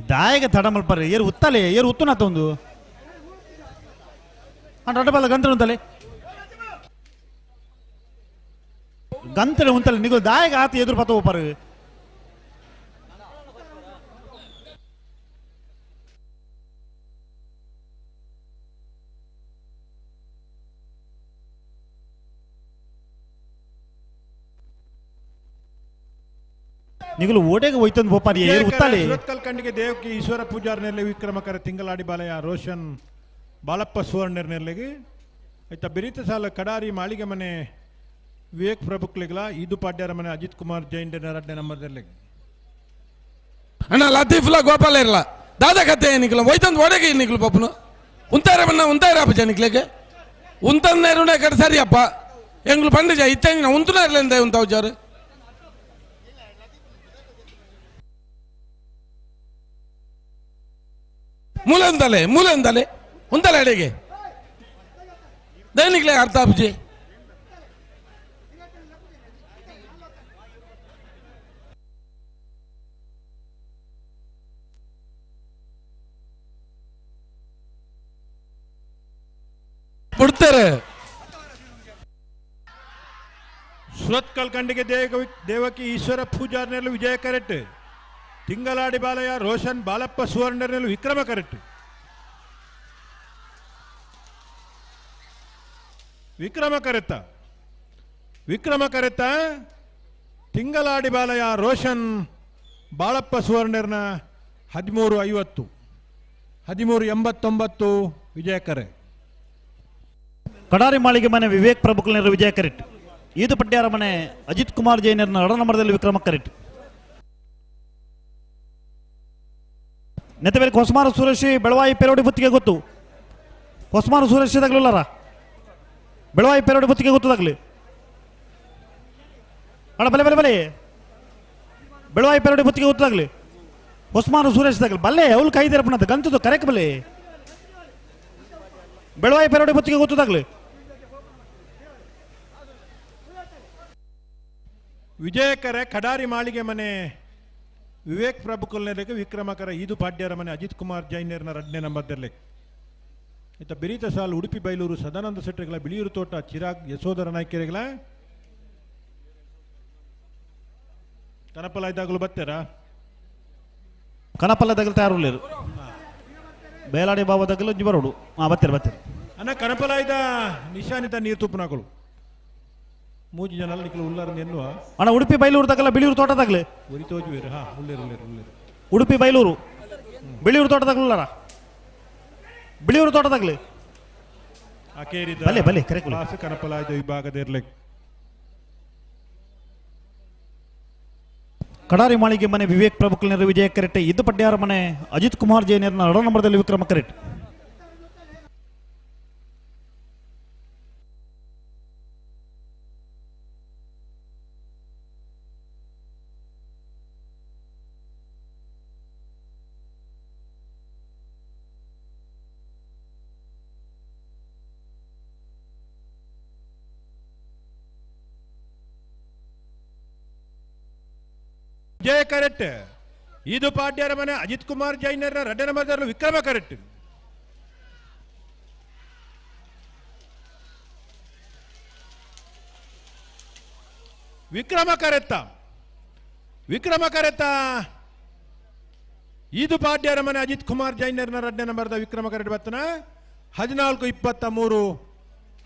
ದಾಯಗ ತಡ ಮಲ್ಪರೆ ಏರು ಉತ್ತಲೆ ಏರು ಉತ್ತುನಾತ ಒಂದು ಅಡ್ಡ ಬಲ್ಲ ಗಂತನ ಉಂತಲೆ ಗಂತನೆ ಉಂತಲೆ ನಿಗು ದಾಯಗ ಆತ ಎದುರು ಪತ್ತ ಹೋಪಾರು. ನಿಗಲು ಓಡೆಗೆ ಹೋಯ್ತಂದು ಬೋಪಾರಿ ಏರು ಉತ್ತಾಲೆ. ಸುರತ್ಕಲ್ ಖಂಡಿಗೆ ದೇವಕಿ ಈಶ್ವರ ಪೂಜಾರ್ನೆರ್ಲಿ ವಿಕ್ರಮಕರ ತಿಂಗಳಾಡಿ ಬಾಲಯ್ಯ ರೋಷನ್ ಬಾಲಪ್ಪ ಸುವರ್ಣರ್ನೆರ್ಲಿಗೆ ಆಯ್ತಾ ಬಿರಿತ ಸಾಲ ಕಡಾರಿ ಮಾಳಿಗೆ ಮನೆ ವಿವೇಕ್ ಪ್ರಭುಕ್ಲಿಗ್ಲ ಇದು ಪಾಡ್ಯರ ಮನೆ ಅಜಿತ್ ಕುಮಾರ್ ಜೈನ್ ಎರಡನೇ ನಂಬರ್ದಲ್ಲಿ. ಅಣ್ಣ ಲತೀಫ್ಲ ಗೋಪಾಲ ಇರಲ್ಲ ದಾದಾ ಕತೆ ನಿಕ್ಲ ಹೋಯ್ತಂದು ಓಡೆಗೆ ನಿಕ್ಲು ಪಪ್ಪನು ಉಂತಾರ ಬಣ್ಣ ಉಂತಾರ ಅಪ್ಪ ನಿಕ್ಲೆಗೆ ಉಂತಂದ ಕಡೆ ಸರಿಯಪ್ಪ ಎಂಗ್ಳು ಪಂಡಿಜ ಇತ್ತ ಉಂತುನಾರ್ಲೆಂದ ಉಂತಾವ್ ಜಾರು ಮೂಲೆ ಉಂತಲೆ ಮೂಲೆ ಉಂತಲೆ ಉಂತಲೆ ಅಡಿಗೆ ದೈನಿಕ್ಲೆ ಅರ್ಥ ಅಪ್ಜಿ ಬಿಡ್ತಾರೆ. ಸುರತ್ಕಲ್ ಖಂಡಿಗೆ ದೇವಕಿ ಈಶ್ವರ ಪೂಜಾರ್ನೆಲ್ಲ ವಿಜಯ ಕರೆಕ್ಟ್. ತಿಂಗಳಾಡಿ ಬಾಲಯ್ಯ ರೋಷನ್ ಬಾಲಪ್ಪ ಸುವರ್ಣರ್ನೆಲ್ಲ ವಿಕ್ರಮ ಕರೆಕ್ಟ್. ವಿಕ್ರಮ ಕರೆತ ವಿಕ್ರಮ ಕರೆತ ತಿಂಗಳಾಡಿ ಬಾಲಯ್ಯ ರೋಷನ್ ಬಾಳಪ್ಪ ಸುವರ್ಣರ್ನ 13:50 13:89 ವಿಜಯ ಕರೆ. ಕಡಾರಿ ಮಾಳಿಗೆ ಮನೆ ವಿವೇಕ್ ಪ್ರಭುಕಲ್ನರ ವಿಜಯ ಕರೆಕ್ಟ್. ಈದು ಪಡ್ಯಾರ ಮನೆ ಅಜಿತ್ ಕುಮಾರ್ ಜೈನರ್ನ ಎಡ ನಂಬರ್ದಲ್ಲಿ ವಿಕ್ರಮ ಕರೆಕ್ಟ್. ನೆತ್ತ ಬೇರೆ ಹೊಸ್ಮಾರು ಸುರೇಶಿ ಬೆಳವಾಯಿ ಪೆರೋಡಿ ಬುತ್ತಿಗೆ ಗೊತ್ತು. ಹೊಸ್ಮಾರು ಸುರೇಶ್ ತಗ್ಲುಲ್ಲಾರ ಬೆಳವಾಯಿ ಪೆರೋಡಿ ಬುತ್ತಿಗೆ ಗೊತ್ತದಾಗ್ಲಿ ಅಣ್ಣ. ಬಲೆ ಬಲೆ ಬಲೆ ಬೆಳವಾಯಿ ಪೆರೋಡಿ ಬುತ್ತಿಗೆ ಗೊತ್ತಾಗ್ಲಿ ಹೊಸ್ಮಾನು ಸುರೇಶ್ ತಗಲಿ ಬಲ್ಲೆ ಅವಳು ಕೈದಿರಪ್ಪನಂತ ಗಂತದ್ದು ಕರೆಕ್ ಬಲೆ ಬೆಳವಾಯಿ ಪೆರೋಡಿ ಬುತ್ತಿಗೆ ಗೊತ್ತದಾಗ್ಲಿ. ವಿಜಯಕರ ಕಡಾರಿ ಮಾಳಿಗೆ ಮನೆ ವಿವೇಕ್ ಪ್ರಭು ಕೊಲ್ನೆರಗೆ ವಿಕ್ರಮಕರ ಈದು ಪಾಡ್ಯರ ಮನೆ ಅಜಿತ್ ಕುಮಾರ್ ಜೈನರ್ನ ರಡ್ನೇ ನಂಬರ್ದಲ್ಲಿ. ಇತ್ತ ಬಿರಿತ ಸಾಲು ಉಡುಪಿ ಬೈಲೂರು ಸದಾನಂದ ಶೆಟ್ಟರ್ಗಳ ಬಿಳಿಯೂರು ತೋಟ ಚಿರಾಗ್ ಯಶೋಧರ ನಾಯ್ಕರಿಗಳ ಕನಪಲ ಇದ್ದಾಗಲೂ ಬರ್ತಾರಾ? ಕನಪಲ್ಲ ತಗಲ್ ತಯಾರು ಬೇಲಾಡಿ ಬಾಬಾ ತಗಲು ಬರೋಡು. ಹಾ ಬರ್ತೀರ ಬರ್ತೀರ ಅಣ್ಣ. ಕನಪಲ ಇದ್ದ ನಿಶಾನಿತ ನೀರು ತುಪ್ಪನಾಗಳು ಮೂಜಿ ಜನ ನಿಕ್ಕಲು ಉಲ್ಲಾರ ಎನ್ನುವ ಅಣ್ಣ. ಉಡುಪಿ ಬೈಲೂರು ತಗಲ ಬಿಳಿಯೂರು ತೋಟ ತಗಲಿ ಉರಿ ತೋಜುವೇರು. ಹಾ ಉಳ್ಳೇರು ಉಳ್ಳೇರು ಉಳ್ಳೇರು. ಉಡುಪಿ ಬೈಲೂರು ಬಿಳಿಯೂರು ತೋಟ ತಗಲುಲ್ಲಾರ ಬಿಳಿಯೂರು ತೋಟ ತಗಲಿ ಬಲೆ ಬಲೆ ಕರೆ ಕನಪಲಾಯ್ದ ವಿಭಾಗದ ಇರ್ಲಿಕ್ಕೆ. ಕಡಾರಿ ಮಾಳಿಗೆ ಮನೆ ವಿವೇಕ್ ಪ್ರಭುಕಲ್ನರು ವಿಜಯ ಕರೆಕ್ಟ್. ಇದ್ದು ಪಡ್ಯಾರ ಮನೆ ಅಜಿತ್ ಕುಮಾರ್ ಜೈನರ್ನ ಎರಡೋ ನಂಬರ್ದಲ್ಲಿ ವಿಕ್ರಮ ಕರೆಕ್ಟ್. ವಿಜಯ ಕರೆಕ್ಟ್. ಇದು ಪಾಡ್ಯರ ಮನೆ ಅಜಿತ್ ಕುಮಾರ್ ಜೈನರ ರಡ್ಡ ನಂಬರ್ ವಿಕ್ರಮ ಕರೆಕ್ಟ್. ವಿಕ್ರಮ ಕರೆತ್ತ ವಿಕ್ರಮ ಕರೆತ್ತ ಇದು ಪಾಡ್ಯರ ಮನೆ ಅಜಿತ್ ಕುಮಾರ್ ಜೈನರ್ನ ರಡ್ಡ ನಂಬರ್ದ ವಿಕ್ರಮ ಕರೆಕ್ಟ್ ಬರ್ತನ. 14:23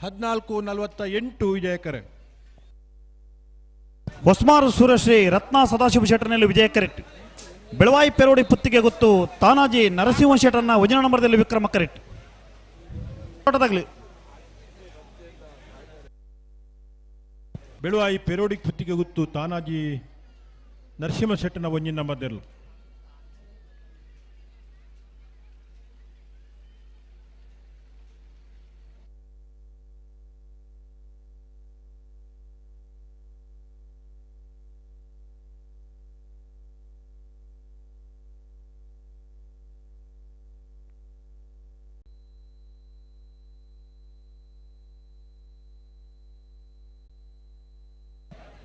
14:48 ವಿಜಯ ಕರೆ. ಹೊಸ್ಮಾರು ಸೂರ್ಯಶ್ರೀ ರತ್ನ ಸದಾಶಿವ ಶೆಟ್ಟರ್ನಲ್ಲಿ ವಿಜಯ ಕರೆಕ್ಟ್. ಬೆಳವಾಯಿ ಪೆರೋಡಿ ಪುತ್ತಿಗೆ ಗೊತ್ತು ತಾನಾಜಿ ನರಸಿಂಹ ಶೆಟ್ಟರ್ನ ವಜನ ನಂಬರ್ದಲ್ಲಿ ವಿಕ್ರಮ ಕರೆಕ್ಟ್. ತೋಟದಾಗ್ಲಿ ಬೆಳುವಾಯಿ ಪೆರೋಡಿ ಪುತ್ತಿಗೆ ಗೊತ್ತು ತಾನಾಜಿ ನರಸಿಂಹ ಶೆಟ್ಟರ್ನ ಒಂಜಿನ ನಂಬರ್ದಲ್ಲಿ.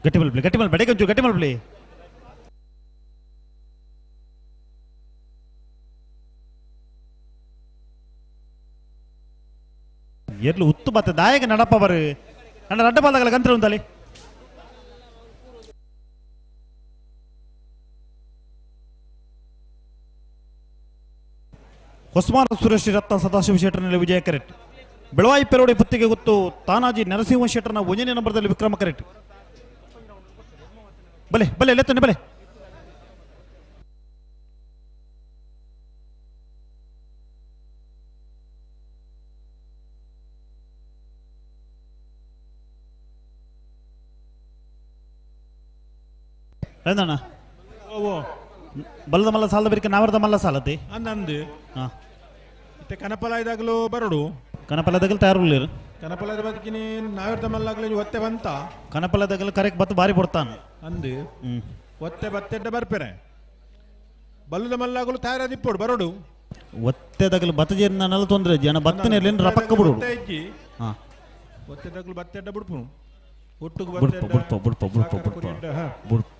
ಗಟ್ಟಿ ಮಲ್ಪಲಿ ಗಟ್ಟಿ ಮಲ್ಪ ಬಡೆ ಒಂಚೂರು ಗಟ್ಟಿ ಮಲ್ಪಲಿ. ಎರ್ಲು ಉತ್ತು ಬತ್ತ ದಾಯಕ ನಡಪ್ಪ ಬರು ಅಣ್ಣ ರಡ್ಡ ಬಾಲ್ದಾಗಲ ಗಂತ್ರ ಉಂತಲ್ಲಿ. ಹೊಸ್ಮಾನ ಸುರೇಶ್ ರತ್ನ ಸದಾಶಿವ ಶೆಟ್ಟರ್ನಲ್ಲಿ ವಿಜಯ ಕರೆಕ್ಟ್. ಬೆಳವಾಯಿ ಪೆರೋಡಿ ಪುತ್ತಿಗೆ ಗೊತ್ತು ತಾನಾಜಿ ನರಸಿಂಹ ಶೆಟ್ಟರ್ನ ಒಂದನೇ ನಂಬರ್ದಲ್ಲಿ ವಿಕ್ರಮ ಕರೆಕ್ಟ್. ಬಲೆ ಬಲೆ ಲೆತ್ತನೆ ಬಲೆ. ರಂದಣ್ಣ ಬಲ್ಲದ ಮಲ್ಲ ಸಾಲದ ಬೇರೆ ನಾವರದ ಮಲ್ಲ ಸಾಲತಿ ಅಂದಂದು ಇತ್ತೆ ಕನಪಲ ಇದಾಗಲೂ ಬರಡು ಕನಪಲದಾಗಲು ತಯಾರು ಕನಪಲದ ಬದುಕಿನಿ ನಾವಿರ್ದ ಮಲ್ಲಾಗ್ಲಿ ಒತ್ತೆ ಬಂತ ಕನಪಲದಾಗಲು ಕರೆಕ್ಟ್ ಬತ್ತು ಬಾರಿ ಕೊಡ್ತಾನೆ ಅಂದು ಒತ್ತೆ ಬತ್ತೆಡ್ಡ ಬರ್ಪೆರೆ ಬಲ್ಲದ ಮಲ್ಲಾಗಲು ತಯಾರಾದಿಪ್ಪೋಡು ಬರೋಡು ಒತ್ತೆದಾಗಲು ಬತ್ತ ಜೇರ್ನ ತೊಂದರೆ ಜನ ಬತ್ತನೆ ರಪಕ್ಕ ಬಿಡು ಇಜ್ಜಿ ಒತ್ತೆದಾಗಲು ಬತ್ತೆಡ್ಡ ಬಿಡ್ಪು ಒಟ್ಟುಗು ಬುಡ್ಪ ಬುಡ್ಪ ಬುಡ್ಪ ಬುಡ್ಪ ಬುಡ್ಪ ಬುಡ್ಪ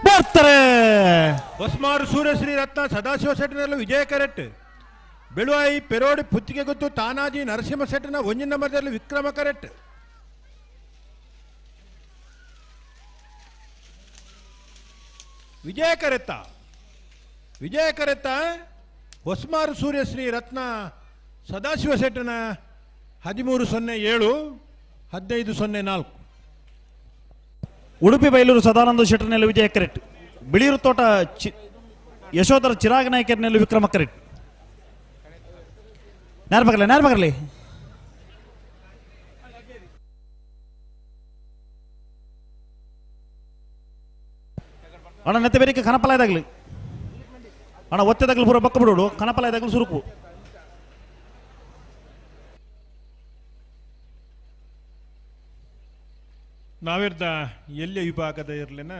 ಬರ್ತಾರೆ. ಹೊಸ್ಮಾರು ಸೂರ್ಯಶ್ರೀ ರತ್ನ ಸದಾಶಿವ ಶೆಟ್ಟನಲ್ಲಿ ವಿಜಯ ಕರೆಕ್ಟ್. ಬೆಳುವಾಯಿ ಪೆರೋಡಿ ಪುತ್ತಿಗೆ ಗೊತ್ತು ತಾನಾಜಿ ನರಸಿಂಹ ಶೆಟ್ಟನ ಒಂಜಿನ ನಂಬರ್ದಲ್ಲಿ ವಿಕ್ರಮ ಕರೆಕ್ಟ್. ವಿಜಯ ಕರೆತ್ತ ವಿಜಯ ಕರೆತ್ತ ಹೊಸ್ಮಾರು ಸೂರ್ಯಶ್ರೀ ರತ್ನ ಸದಾಶಿವ ಶೆಟ್ಟನ 13:07 15-04. ಉಡುಪಿ ಬೈಲೂರು ಸದಾನಂದ ಶೆಟ್ಟರ್ನಲ್ಲಿ ವಿಜಯ ಕರೆಕ್ಟ್. ಬಿಳಿಯೂರು ತೋಟ ಯಶೋಧರ ಚಿರಾಗ್ ನಾಯ್ಕರ್ನಲ್ಲಿ ವಿಕ್ರಮ ಕರೆಕ್ಟ್. ನೇರ ನೇರ ಬರಲಿ. ಅಣ್ಣ ನೆತ್ತೆ ಬೇರೆ ಕನಪಲಾಯದಾಗ್ಲಿ ಅಣ್ಣ ಒತ್ತೆದಾಗ್ಲಿ ಪೂರ ಬಕ್ಕ ಬಿಡೋಡು ಕನಪಲಾಯದಾಗ್ಲಿ ಸುರುಕು. ನಾವಿರ್ದ ಎಲ್ಲಿಯ ವಿಭಾಗದ ಇರ್ಲಿನ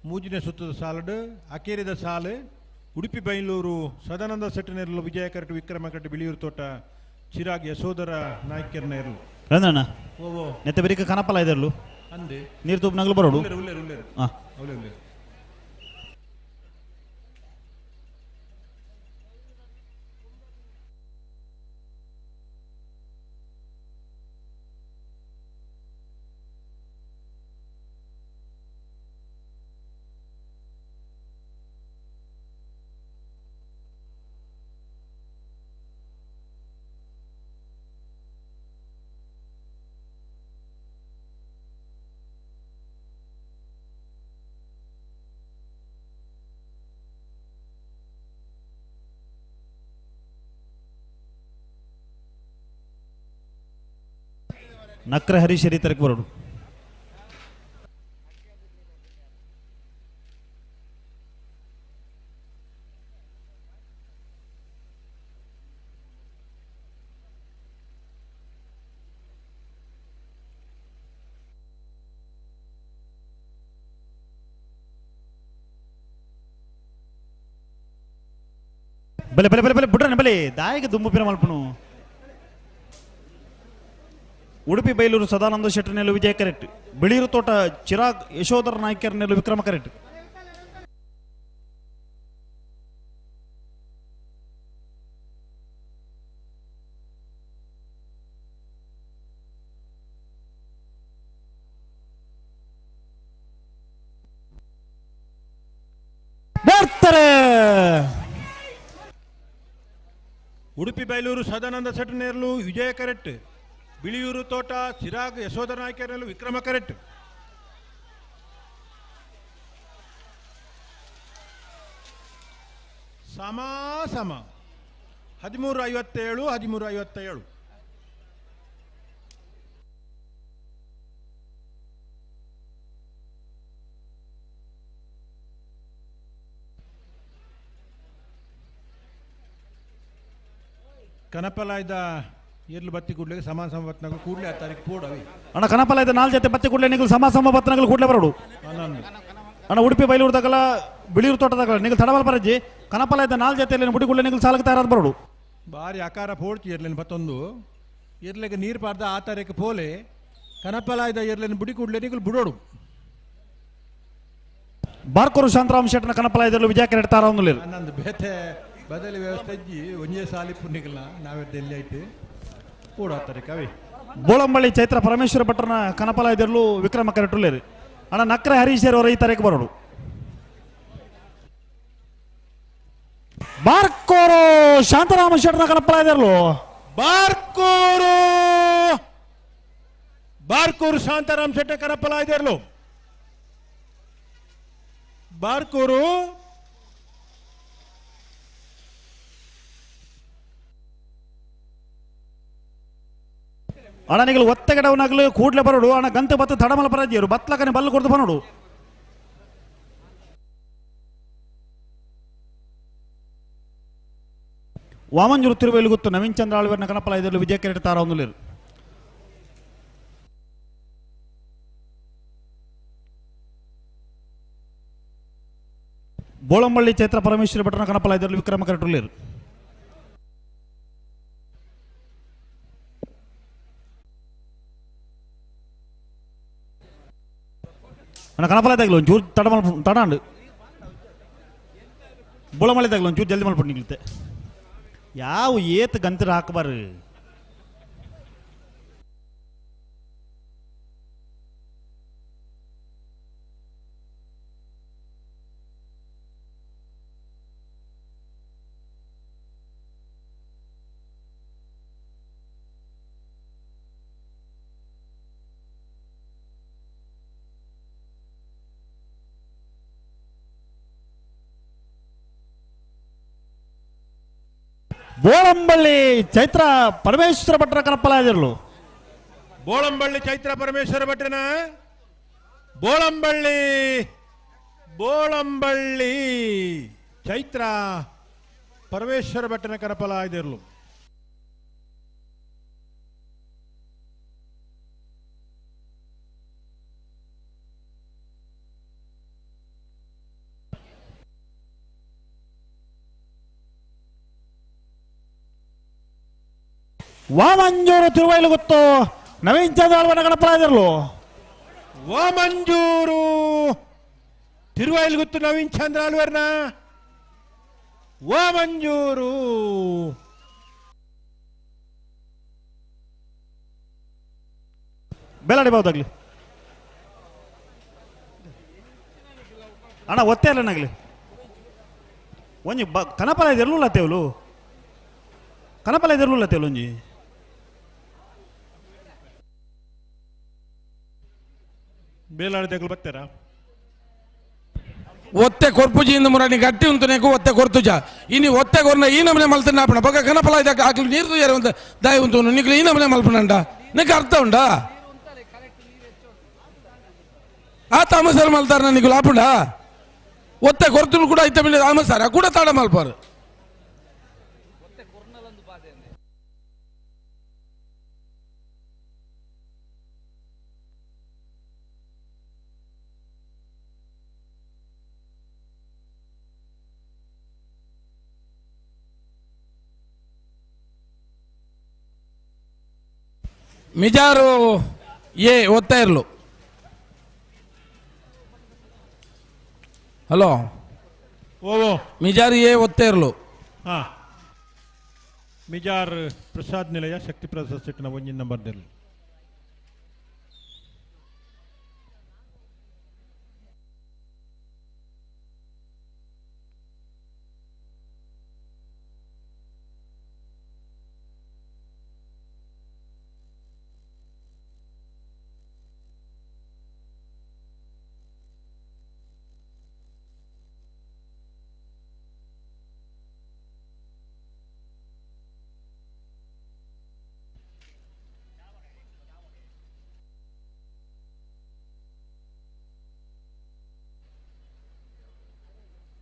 ಮೂಜಿನ ಸುತ್ತದ ಸಾಲಡು ಅಕೇರಿದ ಸಾಲು ಉಡುಪಿ ಬೈಲೂರು ಸದಾನಂದ ಸೆಟ್ಟನಿರಲು ವಿಜಯ ಕರೆಟ್ ವಿಕ್ರಮ ಕರೆಟ್ ಬಿಳಿಯೂರು ತೋಟ ಚಿರಾಗ್ ಯಶೋಧರ ನಾಯ್ಕರ್ನ ಇರಲು. ರಂದಣ್ಣ ಓ ನೆತ್ತೆ ಬೇರೆ ಕನಪಲ ಇದರ್ಲು ಅಂದೆ ನೀರು ತೂಪ್ ನಗಲು ಬರೋಡು. ಉಲ್ಲೇರು ಉಲ್ಲೇರು ಉಲ್ಲೇರು ಹಾ ಅವಲೇ ಉಲ್ಲೇರು. ನಕ್ರ ಹರೀಶರಿ ತರಕ್ ಬರೋಡು. ಬಲೆ ಬಲೆ ಬಲೆ ಬಲೆ ಬುಡ್ರನೆ ಬಲೆ ದಾಯಿಗೆ ದುಂಬು ಪಿರ ಮಲ್ಪನು. ಉಡುಪಿ ಬೈಲೂರು ಸದಾನಂದ ಶೆಟ್ಟರ್ನೆಲ್ಲು ವಿಜಯ ಕರೆಕ್ಟ್. ಬಿಳಿಯೂರು ತೋಟ ಚಿರಾಗ್ ಯಶೋಧರ ನಾಯ್ಕರ್ನೆಲ್ಲು ವಿಕ್ರಮ ಕರೆಕ್ಟ್. ಬರ್ತಾರೆ. ಉಡುಪಿ ಬೈಲೂರು ಸದಾನಂದ ಶೆಟ್ಟರ್ನೆಲ್ಲು ವಿಜಯ ಕರೆಕ್ಟ್. ಬಿಳಿಯೂರು ತೋಟ ಚಿರಾಗ್ ಯಶೋಧರ ನಾಯ್ಕರ್ನೆಲ್ಲು ವಿಕ್ರಮ ಕರೆಕ್ಟ್. ಸಮ ಸಮ 13:57 13:57. ಕನಪಲಾಯ್ದ ಎರ್ಲು ಬತ್ತಿ ಕೂಡ್ಲಿಕ್ಕೆ ಸಮಾನ ಸಮ ಬತ್ನಗಳು ಕೂಡ್ಲೆ ಆ ತಾರೀಕು ಪೋಡವಿ. ಅಣ್ಣ ಕನಪಲಾಯ್ದ ನಾಲ್ ಜೊತೆ ಬತ್ತಿ ಕೂಡ್ಲೆ ನಿಗಲು ಸಮ ಸಮ ಬತ್ನಗಳು ಕೂಡ್ಲೆ ಬರೋಡು. ಅಣ್ಣ ಉಡುಪಿ ಬೈಲೂರು ತಗಲ ಬಿಳಿಯೂರು ತೋಟದಾಗಲ ನಿಗಲು ತಡವಲ್ ಬರಜ್ಜಿ ಕನಪಲಾಯ್ದ ನಾಲ್ ಜೊತೆಯಲ್ಲಿ ಬುಡಿ ಕೂಡ್ಲೆ ನಿಗಲು ಸಾಲಕ್ಕೆ ತಯಾರಾದ ಬರೋಡು. ಬಾರಿ ಆಕಾರ ಪೋಡ್ತಿ ಎರ್ಲೇನು ಬತ್ತೊಂದು ಎರ್ಲೆಗೆ ನೀರು ಪಾರ್ದ ಆ ತಾರೀಕು ಪೋಲೆ ಕನಪಲಾಯ್ದ ಎರ್ಲೇನು ಬುಡಿ ಕೂಡ್ಲೆ ನಿಗಲು ಬುಡೋಡು. ಬಾರ್ಕೋರು ಶಾಂತರಾಮ್ ಶೆಟ್ಟನ ಕನಪಲಾಯ್ದಲ್ಲೂ ವಿಜಯ ಕರೆಕ್ಟ್ ತಾರ ಒಂದು ನಂದು ಬೇತೆ ಬದಲಿ ವ್ಯವಸ್ಥೆ ಇಜ್ಜಿ ಒಂಜೇ ಸಾಲಿ ಪುಣ್ಣಿಗಲ ನಾವೇ ಡೆಲ್ಲಿ ಐತೆ ಪೋಡು ಆ ತಾರೀಕು ಅವೇ. ಬೋಳಂಬಳ್ಳಿ ಚೈತ್ರ ಪರಮೇಶ್ವರ ಭಟ್ರನ ಕನಪಲಾಯ್ದಲ್ಲೂ ವಿಕ್ರಮ ಕರೆಕ್ಟ್. ಅಣ್ಣ ನಕ್ರ ಹರೀಶ್ ಅವರ ಈ ತಾರೀಕು ಬರೋಡು. ಬಾರ್ಕೋರು ಶಾಂತರಾಮ ಶೆಟ್ಟನ ಕನಪಲಾಯ್ದಲ್ಲೂ ಬಾರ್ಕೋರು ಬಾರ್ಕೋರು ಶಾಂತಾರಾಮ್ ಶೆಟ್ಟ ಕನಪಲಾಯ್ದರ್ಲು ಬಾರ್ಕೋರು ಅಣ್ಣ ನಿಗಲು ಒತ್ತೆಗಡವನಾಗ್ಲು ಕೂಡ್ಲೆ ಬರೋಡು. ಅಣ್ಣ ಗಂತ ಬತ್ತ ತಡಮಲ ಪರಾಜಿಯರು ಬತ್ಲಕನೆ ಬಲ್ಲು ಕೊಡ್ದು ಬರೋಡು. ವಾಮಂಜೂರು ತಿರುವೇಲು ಗೊತ್ತು ನವೀನ್ ಚಂದ್ರ ಆಳ್ವೇರ್ನ ಕನಪಲ ಇದರಲ್ಲಿ ವಿಜಯ ಕೆರೆಟ್ ತಾರ ಒಂದು. ಬೋಳಂಬಳ್ಳಿ ಚೈತ್ರ ಪರಮೇಶ್ವರಿ ಭಟ್ರನ ಕನಪಲ ಇದರಲ್ಲಿ ವಿಕ್ರಮ ಕರೆಟುಲ್ಲೇರು. ಅಣ್ಣ ಕನಪಲ ತಗಲು ಒಂಚೂರು ತಡ ಮಲ್ಪ ತಡ ಅಂಡು ಬೋಳಮಳ್ಳಿ ತಗಲು ಒಂಚೂರು ಜಲ್ದಿ ಮಲ್ಪಟ್ಟು ನಿಗ್ಲತ್ತೆ. ಯಾವ ಏತ್ ಗಂತರ ಹಾಕಬಾರ. Bolamballi Chaitra Parameshwara ಭಟ್ರ ಕನಪಲಾದಿರ್ಲು. ಬೋಳಂಬಳ್ಳಿ ಚೈತ್ರ ಪರಮೇಶ್ವರ ಭಟ್ರನ ಬೋಳಂಬಳ್ಳಿ ಬೋಳಂಬಳ್ಳಿ ಚೈತ್ರ ಪರಮೇಶ್ವರ ಭಟ್ಟನ ಕನಪಲಾದಿರ್ಲು. ವಾಮಂಜೂರು ತಿರುವೈಲುಗುತ್ತು ನವೀನ್ ಚಂದ್ರ ಆಳ್ವನ ಕನಪಲಾದಿರ್ಲು. ವಾಮಂಜೂರು ತಿರುವೈಲುಗುತ್ತು ನವೀನ್ ಚಂದ್ರ ಆಳ್ವರ್ನ ವಾಮಂಜೂರು. ಬೇಲಾಡಿ ಬಾವುದಾಗ್ಲಿ ಅಣ್ಣ ಒತ್ತೆ ಅಲ್ಲ ನಾಗ್ಲಿ ಒಂಜಿ ಬ ಕನಪಲ ಇರ್ಲುಲ್ಲ ತೇವಲು ಕನಪಲ ಇರ್ಲುಲ್ಲ ತೇವಲು ಒಂಜಿ ಬೇಲಾಡಿ ತಗಲು ಬರ್ತಾರಾ? ಒತ್ತೆ ಕೊರ್ಪುಜಿಯಿಂದ ಮುರಾಣಿ ಗಟ್ಟಿ ಉಂಟು ಒತ್ತೆ ಕೊರ್ತುಜ ಇನಿ ಒತ್ತೆ ಕೊರ್ನ ಈ ನಮನೆ ಮಲ್ತನ ಆಪಣ ಬೊಕ ಕನಪಲ ಇದಕ್ಕೆ ಆಕ್ಲು ನೀರು ತುಜಾರೆ ಅಂತ ದಾಯಿ ಉಂಟು ನಿಕ್ಲು ಈ ನಮನೆ ಮಲ್ಪನಂಡ ನಿಕ್ ಅರ್ಥ ಉಂಡಾ? ಆ ತಾಮಸರ್ ಮಲ್ತಾರ ನಿಕ್ಲು ಆಪುಂಡ ಒತ್ತೆ ಕೊರ್ತುನು ಕೂಡ ಐತ ಮಿಲ್ಲ ತಾಮಸಾರ ಕೂಡ ತಾಡ ಮಲ್ಪಾರು. ಮಿಜಾರು ಎ ಒತ್ತಾ ಇರಲು. ಹಲೋ ಓ ಮಿಜಾರು ಎ ಒತ್ತಾ ಇರಲು. ಹಾ ಮಿಜಾರ್ ಪ್ರಸಾದ್ ನಿಲಯ ಶಕ್ತಿ ಪ್ರಸಾದ್ ಸೆಟ್ನ ಒಂಜಿನ ನಂಬರ್ ದಿರ್ಲು.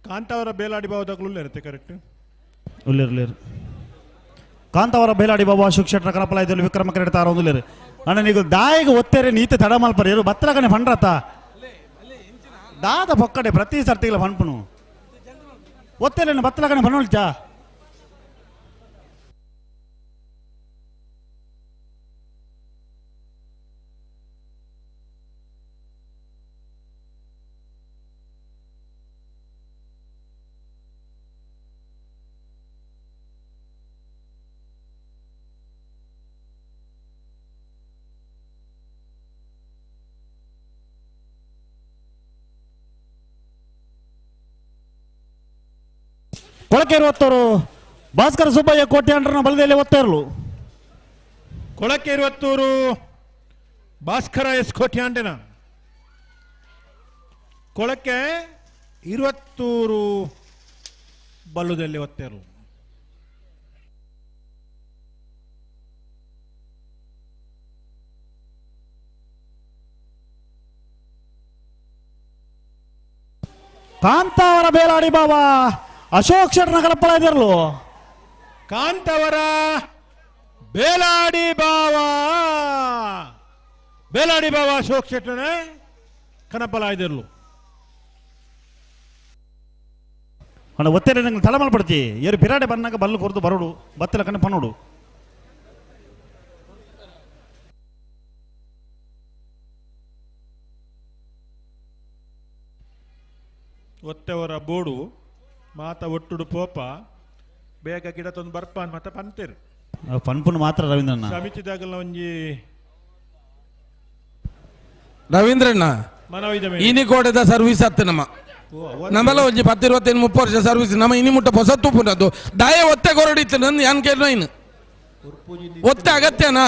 ಕಾಂತಾವರ ಬೇಲಾಡಿ ಬಾವದಾಗಲೂ ಇರುತ್ತೆ ಕರೆಕ್ಟ್? ಉಲ್ಲೇರು ಕಾಂತಾವರ ಬೇಲಾಡಿ ಬಾಬು ಅಶೋಕ್ ಶೆಟ್ಟರ ಕನಪಲ ಇದ್ದಲ್ಲಿ ವಿಕ್ರಮ ಕ್ರೀಡೆ ಒಂದುಲೇರು. ಅಣ್ಣ ನೀವು ದಾಯಿಗೆ ಒತ್ತೇರೆ ನೀತೆ ತಡ ಮಲ್ಪರು ಇರು ಬತ್ತಲಕನೆ ಫಂಡ್ರತ ದಾದ ಪೊಕ್ಕಡೆ ಪ್ರತಿ ಸರ್ತಿಗಳ ಫನ್ಪುನು ಒತ್ತೇರೆ ಬತ್ತಲಕನೆ ಫನ್ನುಳ್ಚಾ. ಕೊಳಕೇರು ಒತ್ತೋರು ಭಾಸ್ಕರ ಸುಬ್ಬಯ್ಯ ಕೋಟೆ ಅಂಡ್ರನ ಬಲದಲ್ಲಿ ಒತ್ತೇರ್ಲು. ಕೊಳಕೇರು ಒತ್ತೂರು ಭಾಸ್ಕರ ಎಸ್ ಕೋಟೆ ಅಂಟನ ಕೊಳಕೆ ಇರುವತ್ತೂರು ಬಲ್ಲುದಲ್ಲಿ ಒತ್ತೇರು. ಕಾಂತಾವರ ಬೇಲಾಡಿ ಬಾಬಾ ಅಶೋಕ್ ಶೆಟ್ಟರ್ ಕಲಪಲ ಇದಿರ್ಲು. ಕಾಂತವರ ಬೇಲಾಡಿ ಬಾವಾ ಬೇಲಾಡಿ ಬಾವಾ ಅಶೋಕ್ ಶೆಟ್ಟರ್ನ ಕನಪಲ ಇದಿರ್ಲು. ಅಣ್ಣ ಒತ್ತೇರೆ ನಂಗೆ ತಲೆ ಮಲ್ಪಡ್ತಿ ಏರು ಬಿರಾಡೆ ಬನ್ನಾಗ ಬಲ್ಲು ಕೊರ್ದು ಬರೋಡು ಬತ್ತಲ ಕಣ್ಣು ಪನ್ನೋಡು. ಒತ್ತೆವರ ಬೋಡು ಮಾತ ಒಟ್ಟುಡು ಪೋಪ ಬೇಗ ಗಿಡ ತಂದು ಬರ್ಪಾನ್ ಮಾತ ಪಂತೇರು ಪನ್ಪುನ್ ಮಾತ್ರ ರವೀಂದ್ರಣ್ಣ ಸಮಿತಿದಾಗಲ ಒಂಜಿ ರವೀಂದ್ರಣ್ಣ ಇನಿ ಕೋಟೆದ ಸರ್ವಿಸ್ ಅತ್ತು ನಮ್ಮ ನಮ್ಮಲ್ಲ ಒಂಜಿ 10 25 30 ವರ್ಷ ಸರ್ವಿಸ್ ನಮ್ಮ ಇನಿ ಮುಟ್ಟ ಹೊಸ ತೂಪುನದು ದಾಯ ಒತ್ತೆ ಕೊರಡಿತ್ತು ನನ್ನ ಯಾನ್ ಕೇಳ ಇನ್ನು ಒತ್ತೆ ಅಗತ್ಯನಾ?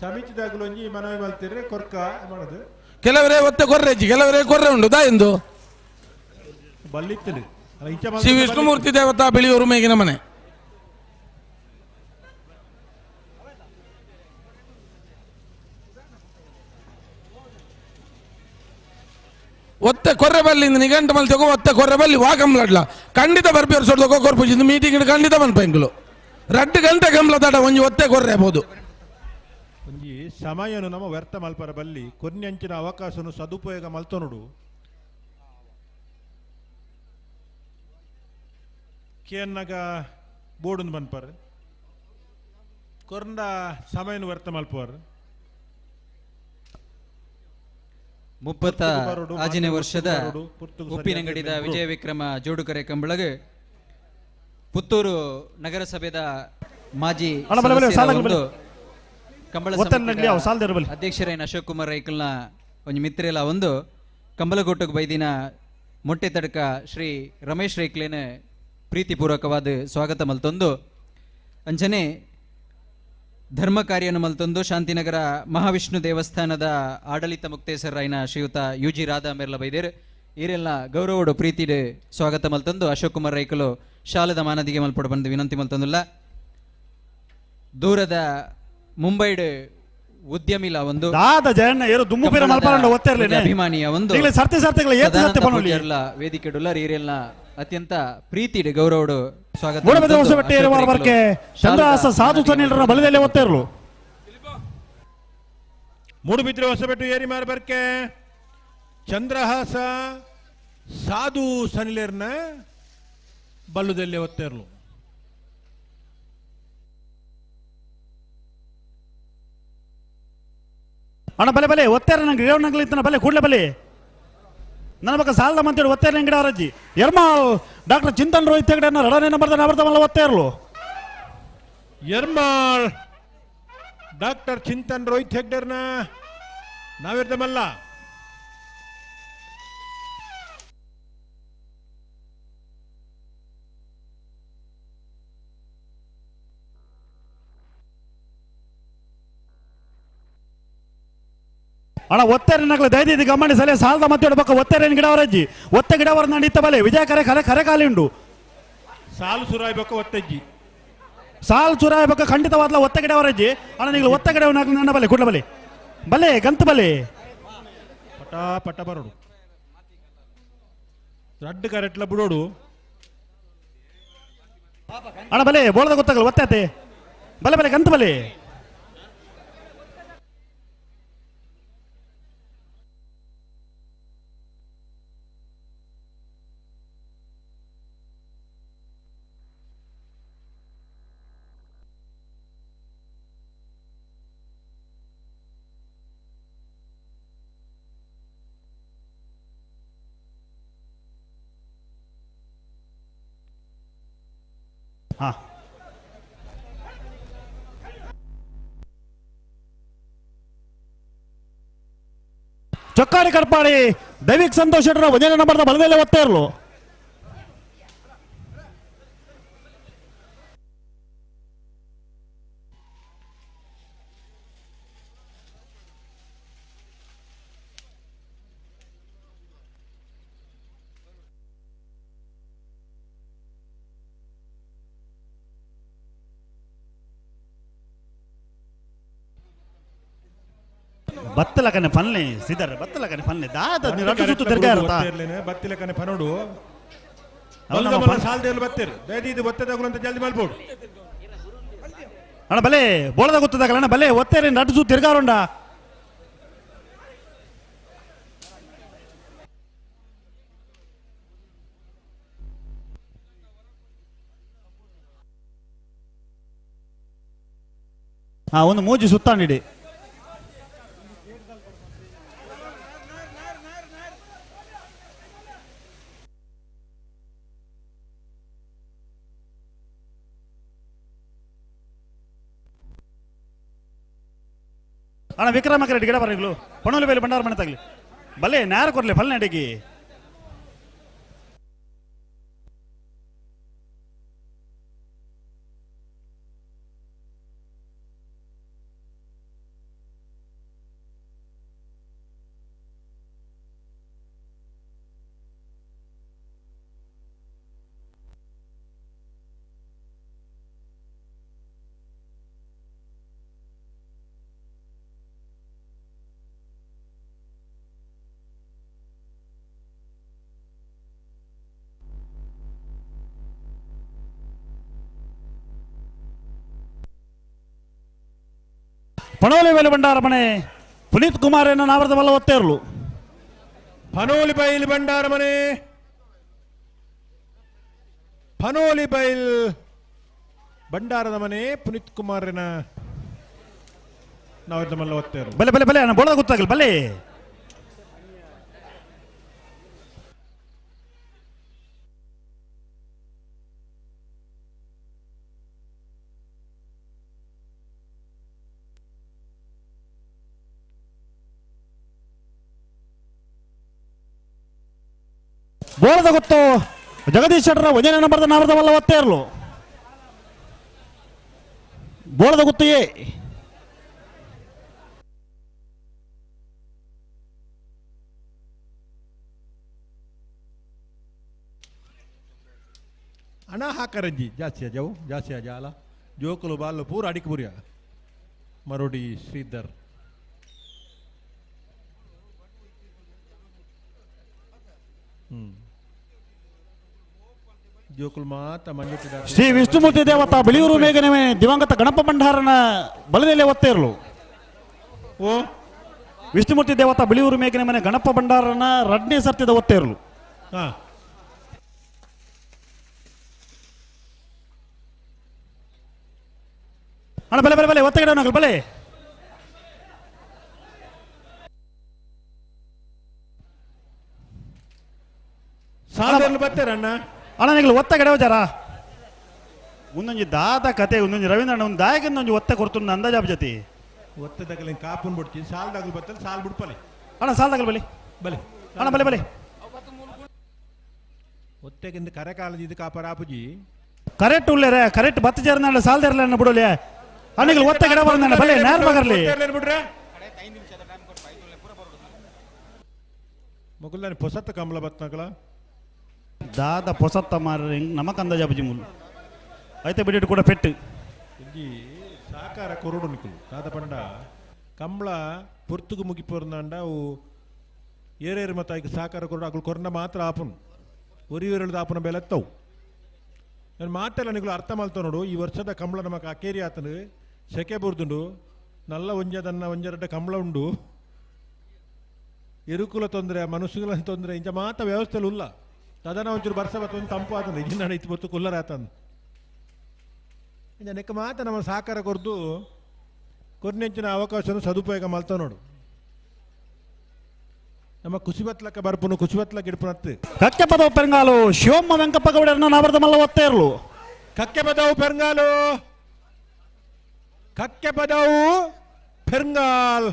ಸಮಿತಿದಾಗಲ ಒಂಜಿ ಮನವಿ ಮಲ್ತಿರ್ರೆ ಕೊರ್ಕ ಮಾಡೋದು. ಕೆಲವರೇ ಒತ್ತೆ ಕೊರ್ರೆಜ್ಜಿ ಕೆಲವರೇ ಕೊರ್ರೆ ಉಂಡು ದಾಯಂದು. ಬಲ್ಲಿತ್ತಲು ಶ್ರೀ ವಿಷ್ಣುಮೂರ್ತಿ ದೇವತಾ ಬಿಳಿಯೂರು ಮೇಗಿನ ಮನೆ. ಒತ್ತೆ ಕೊರ್ರೆ ಬಲ್ಲಿ ನಿಘಂಟು ಮಲ್ತಗೋ ಒತ್ತೆ ಕೊರ್ರೆ ಬಲ್ಲಿ ವಾ ಕಂಬ್ಲಡ್ಲ ಖಂಡಿತ ಬರ್ಪಿಯವ್ರು ಸೊಡ್ದಕೋ ಕೊರ್ಪುಜಿ ಮೀಟಿಂಗ್ ಖಂಡಿತ ಮನ್ಪ ಎಂಕುಲು ರಡ್ಡು ಗಂಟೆ ಕಂಬ್ಲ ತಡ ಒಂಜಿ ಒತ್ತೆ ಕೊರ್ರೆ ಬೋದು. ಒಂಜಿ ಸಮಯನು ನಮ್ಮ ವ್ಯರ್ಥ ಮಲ್ಪರ ಬಲ್ಲಿ ಕೊನ್ಯಂಚಿನ ಅವಕಾಶನು ಸದುಪಯೋಗ ಮಲ್ತೊನುಡು. ಕೇನ್ನಗ ಬೋರ್ಡ್ ಮನ್ಪರ್ ಕೊರ್ಂಡ ಸಮಯನು ವ್ಯರ್ಥ ಮಲ್ಪುವರ್. ಮುಪ್ಪತ್ತ ಪುರ್ತುಗು ಬರೋಡು, ಆಜನೇ ಮಾತೆ ವರ್ಷದ ಪುರ್ತುಗು ಬರೋಡು, ಪುರ್ತುಗು ಸರಿಯಾದ ಉಪ್ಪಿನಂಗಡಿದ ಬೆಂಗ್ಳೂರು. ವಿಜಯ ವಿಕ್ರಮ ಜೋಡುಕರೆ ಕಂಬಳಗ್ ಪುತ್ತೂರು ನಗರಸಭೆದ ಮಾಜಿ ಅಣ್ಣ, ಬಲೆ, ಬಲೆ, ಸದಸ್ಯರ ಸಾಲಾಗ್ಲಿ, ಒಂದು ಬಲೆ. ಕಂಬಳ ಒತ್ತಡ ಸಮಿತಿದ ನಡ್ಲಿ, ಅವು ಸಾಲ್ದಿರು ಬಲೆ. ಅಧ್ಯಕ್ಷರೈನ ಅಶೋಕ್ ಕುಮಾರ್ ರೈಕಲ್ನ ಒಂಜಿ ಮಿತ್ರೆಲ ಒಂದು ಕಂಬಲಕೋಟಕ್ಕೆ ಬೈದಿನ ಮೊಟ್ಟೆ ತಡ್ಕ ಶ್ರೀ ರಮೇಶ್ ರೈಕ್ಲೇನ ಪ್ರೀತಿಪೂರ್ವಕವಾದ ಸ್ವಾಗತ ಮಲ್ತೊಂದು ಅಂಚನೆ ಧರ್ಮ ಕಾರ್ಯನು ಮಲ್ತೊಂದು ಶಾಂತಿನಗರ ಮಹಾವಿಷ್ಣು ದೇವಸ್ಥಾನದ ಆಡಳಿತ ಮುಕ್ತೇಸರಾಯನ ಶ್ರೀಯುತ ಯು ಜಿ ರಾಧಾ ಮೆರ್ಲ ಬೈದೇರ್ ಈರೆಲ್ಲ ಗೌರವಡು ಪ್ರೀತಿಡು ಸ್ವಾಗತ ಮಲ್ತೊಂದು ಅಶೋಕ್ ಕುಮಾರ್ ರೈಕಲು ಶಾಲದ ಮಾನದಿಗೆ ಮಲ್ಪಡು ಬಂದು ವಿನಂತಿ ಮಲ್ತೊಂದುಲ್ಲ. ದೂರದ ಮುಂಬೈಡ್ ಉದ್ಯಮಿಲ ಒಂದು ದಾದ ಜಯಣ್ಣ ಏರು ದುಮ್ಮು ಪೀರ ಕಂಬಳದ ಮಲ್ಪರಂಡ ಒತ್ತೆರ್ಲಿ ಒಂದು ಅಭಿಮಾನಿಯ ಒಂದು ಈಗಲೇ ಸರ್ತಿ ಸರ್ತಿಗಳ ಏತು ಸದಾನಂದ ಸರ್ತಿ ಪನೊಲಿ. ಪೂಜಾರ್ಲ ವೇದಿಕೆ ಡುಲ್ಲರ್ ಈರೆಲ್ಲ ಅತ್ಯಂತ ಪ್ರೀತಿಡು ಗೌರವಡು ಸ್ವಾಗತ ಮೂಡಬಿದ್ರೆ ಮಲ್ತೊಂದು ಹೊಸಬೆಟ್ಟೆ ಅಶೋಕ್ ಏರುವ ರೈಕಲು ಬರ್ಕೆ ಶಾಲದ ಚಂದ್ರಹಾಸ ಸಾಧು ಮಾನದಿಗೆ ಸನಿಲ್ರ ಮಲ್ಪಡು ಬಲದಲ್ಲೇ ಒತ್ತೆರ್ಲು. ಮೂಡುಬಿದ್ರೆ ಹೊಸಬೆಟ್ಟು ಏರಿ ಮಾರ ಬರ್ಕೆ ಚಂದ್ರಹಾಸ ಸಾಧು ಸನಿಲೇರ್ನ ಬಲ್ಲುದಲ್ಲೇ ಒತ್ತೆರ್ಲು. ಅಣ್ಣ ಬಲೆ ಬಲೆ ಒತ್ತೇರ ನಂಗೆ ರೇವಣ್ಣಂಗ್ಲಿ ಇತ್ತನ ಬಲೆ ಕೂಡ್ಲೆ ಬಲೆ ನನ್ನ ಪಕ್ಕ ಸಾಲದ ಮಂತೇಳಿ ಒತ್ತೇರ ಗಿಡ ಅರಜ್ಜಿ ಎರ್ಮಾಲ್ ಡಾಕ್ಟರ್ ಚಿಂತನ್ ರೋಹಿತ್ ಹೆಗಡೆ ರಡನೆ ನಂಬರ್ದ ನಬರ್ದ ಒತ್ತೇರ್ಲು. ಎರ್ಮಾಳ್ ಡಾಕ್ಟರ್ ಚಿಂತನ್ ರೋಹಿತ್ ಹೆಗ್ಡೆರ್ನ ನಾವಿರ್ದಮಲ್ಲ. ಅಣ್ಣ ಒತ್ತೇರ ನಗಲ ದಯದೀದಿ ಗಮನಿ ಸಲ ಸಾಲದ ಮತ್ತೆ ಪಕ್ಕ ಒತ್ತೇರೇನು ಗಿಡ ಅವರಜ್ಜಿ ಒತ್ತೆ ಗಿಡ ಅವರ ನಡೀತ ಬಲೆ ವಿಜಯ ಕರೆ ಕರೆ ಕರೆ ಖಾಲಿ ಉಂಡು. ಸಾಲು ಸುರಾಯ್ಬೇಕು ಒತ್ತೆಜ್ಜಿ. ಸಾಲು ಸುರಾಯ್ಬೇಕು ಖಂಡಿತವಾದ್ಲ ಒತ್ತೆ ಗಿಡ ಅವರಜ್ಜಿ. ಅಣ್ಣ ನೀವು ಒತ್ತೆ ಗಿಡ ನನ್ನ ಬಲೆ ಕೂಡ್ಲ ಬಲೆ ಬಲೆ ಗಂತ ಬಲೆ ಪಟ ಪಟ ಬರೋಡು ರಡ್ಡು ಕರೆಟ್ಲ ಬಿಡೋಡು. ಅಣ್ಣ ಬಲೆ ಬೋಳದ ಗೊತ್ತಾಗಲ್ಲ ಒತ್ತೆ ಆತೆ ಬಲೆ ಬಲೆ ಗಂತ ಬಲೆ. ಹಾ ಚೊಕ್ಕಾಡಿ ಕಡ್ಪಾಡಿ ದೈವಿಕ್ ಸಂತೋಷ್ ಶೆಟ್ಟರ ಒಂದನೇ ನಂಬರ್ದ ಬಲದಲ್ಲೇ ಒತ್ತಾ ಇರಲು. ಬತ್ತಲಕನೆ ಪನ್ನೆ ಸಿದರ್ ಬತ್ತಲಕನೆ ಪನ್ನೆ ದಾದ ನೀ ರಡ್ಡು ಸುತ್ತು ತಿರ್ಗಾ ಇರುತ್ತಾ? ಬತ್ತಿಲಕನೆ ಪನೋಡು. ಅವ್ ನಮ್ಮ ಪನ್- ಸಾಲದೇಲು ಬತ್ತೀರು ದಯದೀದು ಒತ್ತೆ ಅಂತ ಜಲ್ದಿ ಮಲ್ಪೋಡು. ಅಣ್ಣ ಬಲೆ ಬೋಳದ ಗೊತ್ತದಾಗಲ್ಲ ಅಣ್ಣ ಬಲೆ ಒತ್ತೇರಿ ರಡ್ಡು ಸುತ್ತು ತಿರ್ಗಾರುಂಡ. ಹಾ ಒಂದು ಮೂಜಿ ಸುತ್ತಾಂಡಿಡಿ. ಅಣ್ಣ ವಿಕ್ರಮ ರೆಡ್ಡಿ ಗಿಡ ಬರಗಳು ಪಣೋಲಿ ಬೇಲೆ ಭಂಡಾರ ಮನೆ ತಗಲಿ ಬಲೆ ನ್ಯಾರ ಕೊರ್ಲಿ ಫಲ್ನ ಅಡಿಗೆ. ಪಣೋಲಿ ವೇಲು ಭಂಡಾರ ಮನೆ ಪುನೀತ್ ಕುಮಾರ್ ಎನ್ನ ನಾವರದ ಮಲ್ಲ ಒತ್ತೇರ್ಲು. ಪನೋಲಿ ಬೈಲ್ ಭಂಡಾರ ಮನೆ, ಪನೋಲಿ ಬೈಲ್ ಭಂಡಾರದ ಮನೆ ಪುನೀತ್ ಕುಮಾರನ ನಾವರದ ಮಲ್ಲ ಒತ್ತೇರು. ಬಲೆ ಬಲೆ ಬಲೆ ಅಣ್ಣ ಬೋಳದ ಗೊತ್ತಾಗಲ್ಲ ಬಲೆ. ಬೋಳದ ಗೊತ್ತು ಜಗದೀಶ್ ಶೆಟ್ಟರ ಒಂದನೇ ನಂಬರ್ದ ನಾಮರದ ಮಲ್ಲ ಒತ್ತೇರ್ಲು. ಬೋಳದ ಗೊತ್ತು ಎ. ಹಣ ಹಾಕರಂಜಿ ಜಾಸ್ತಿ ಜಾವು ಜಾಸ್ತಿ ಜಾಲ ಜೋಕುಲು ಬಾಲು ಪೂರ ಅಡಿಕೆ ಪುರಿಯ ಮರೋಡಿ ಶ್ರೀಧರ್. ಜೋಕುಲು ಮಾತ ಮಂಜುಟ್ಟಿದ. ಶ್ರೀ ವಿಷ್ಣುಮೂರ್ತಿ ದೇವತಾ ಬಿಳಿಯೂರು ಮೇಘನೆ ದಿವಂಗತ ಗಣಪ ಭಂಡಾರನ ಬಲದಲ್ಲಿ ಒತ್ತೇರ್ಲು. ಓ ವಿಷ್ಣುಮೂರ್ತಿ ದೇವತಾ ಬಿಳಿಯೂರು ಮೇಘನೆ ಮನೆ ಗಣಪ ಭಂಡಾರನ ರಡ್ನೇ ಸರ್ತಿದ ಒತ್ತೇರ್ಲು. ಹಾ ಅಣ್ಣ ಬಲೆ ಬಲೆ ಬಲೆ ಒತ್ತಗಡೆ ನಗಲ್ ಬಲೆ. ಸಾಲದಲ್ಲಿ ಬರ್ತಾರಣ್ಣ. ಅಣ್ಣ ನಿಗಲು ಒತ್ತಗಡೆ ಹೋಜಾರ ಒಂದೊಂಜಿ ದಾದ ಕತೆ ಒಂದೊಂಜಿ ರವೀಂದ್ರ ಅಣ್ಣ ಒಂದು ದಾಯಕಂದ ಒಂಜಿ ಒತ್ತೆ ಕೊಡ್ತು ಅಂದಾಜಾಬ್ ಜೊತೆ. ಒತ್ತೆ ತಗಲಿ ಕಾಪುನ್ ಬಿಡ್ತಿ ಸಾಲ್ ದಾಗಲು ಬರ್ತಾರೆ ಸಾಲ್ ಬಿಡ್ಪಲೆ. ಅಣ್ಣ ಸಾಲ್ ತಗಲ್ ಬಲಿ ಬಲೆ ಅಣ್ಣ ಬಲೆ ಬಲೆ. ಒತ್ತೆಗಿಂದ ಕರೆ ಕಾಲದ ಇದು ಕಾಪರ ಆಪುಜಿ. ಕರೆಕ್ಟ್ ಉಳ್ಳೇರೆ ಕರೆಕ್ಟ್ ಬತ್ತ ಜೇರ್ನಾಡ ಸಾಲ್ದೇರ್ಲ ಅಣ್ಣ ಬಿಡೋಲೆ. ಅಣ್ಣ ಒತ್ತೆ ಗಿಡ ಬಂದ ಬಲೆ ನೇರ ಬಗರ್ಲಿ. ಬಿಡ್ರೆ ಮೊಗುಲ್ದಾನಿ ಪೊಸತ್ತ ಕಮಲ ಬತ್ನಕಲ. ದಾದ ಪೊಸತ್ತ ಮಾರ ನಮಕ್ ಅಂದಾಜಾಬುಜಿ ಮುಲ್ ಐತೆ ಬಿಡಿಟ್ಟು ಕೂಡ ಪೆಟ್ಟು. ಇಂಜಿ ಸಾಕಾರ ಕೊರಡು ನಿಕುಲು ದಾದ ಪಂಡ ಕಂಬಳ ಪೊರ್ತುಗು ಮುಗಿಪೋರ್ನಾಂಡ ಅವು ಏರೇರು ಮತ್ತಾಯ್ಕೆ ಸಾಕಾರ ಕೊರಡು ಅಗುಲು ಕೊರನ ಮಾತ್ರ ಆಪುನು ಒರಿಯೂರಳ್ದ ಆಪುನ ಬೆಲೆತ್ತವು. ನಾನು ಮಾತೆಲ್ಲ ನಿಕುಲು ಅರ್ಥ ಮಲ್ತ ನೋಡು. ಈ ವರ್ಷದ ಕಂಬಳ ನಮಕ್ ಅಕೇರಿ ಆತನು ಸೆಕೆ ಬುರ್ದುಂಡು ನಲ್ಲ ಒಂಜದನ್ನ ಒಂಜರಡ್ಡ ಕಂಬಳ ಉಂಡು. ಎರುಕುಲ ತೊಂದರೆ ಮನುಷ್ಯಗಳ ತೊಂದರೆ ಇಂಚ ಮಾತ ವ್ಯವಸ್ಥೆಲು ಉಲ್ಲ. ತದನ ಒಂಚೂರು ಬರ್ಸ ಬತ್ತೊಂದು ತಂಪು ಆತಂದು ಇಜಿನ ಇತ್ತು ಬತ್ತು ಕುಲ್ಲರ ಆತಂದು ಇಂಚ ನೆಕ್ಕ ಮಾತ ನಮ್ಮ ಸಾಕಾರ ಕೊರ್ದು ಕೊರ್ನೆಂಚಿನ ಅವಕಾಶನು ಸದುಪಯೋಗ ಮಲ್ತ ನೋಡು. ನಮ್ಮ ಕುಸಿಬತ್ಲಕ್ಕ ಬರ್ಪುನು ಕುಸಿಬತ್ಲಕ್ಕ ಇಡ್ಪುನತ್ತು. ಕಕ್ಕೆ ಪದವು ಪೆರಂಗಾಲು ಶಿವಮ್ಮ ವೆಂಕಪ್ಪ ಗೌಡರನ್ನ ನಾವರದ ಮಲ್ಲ ಒತ್ತೇರ್ಲು. ಕಕ್ಕೆ ಪದವು ಪೆರಂಗಾಲು ಕಕ್ಕೆ ಪದವು ಪೆರಂಗಾಲ್.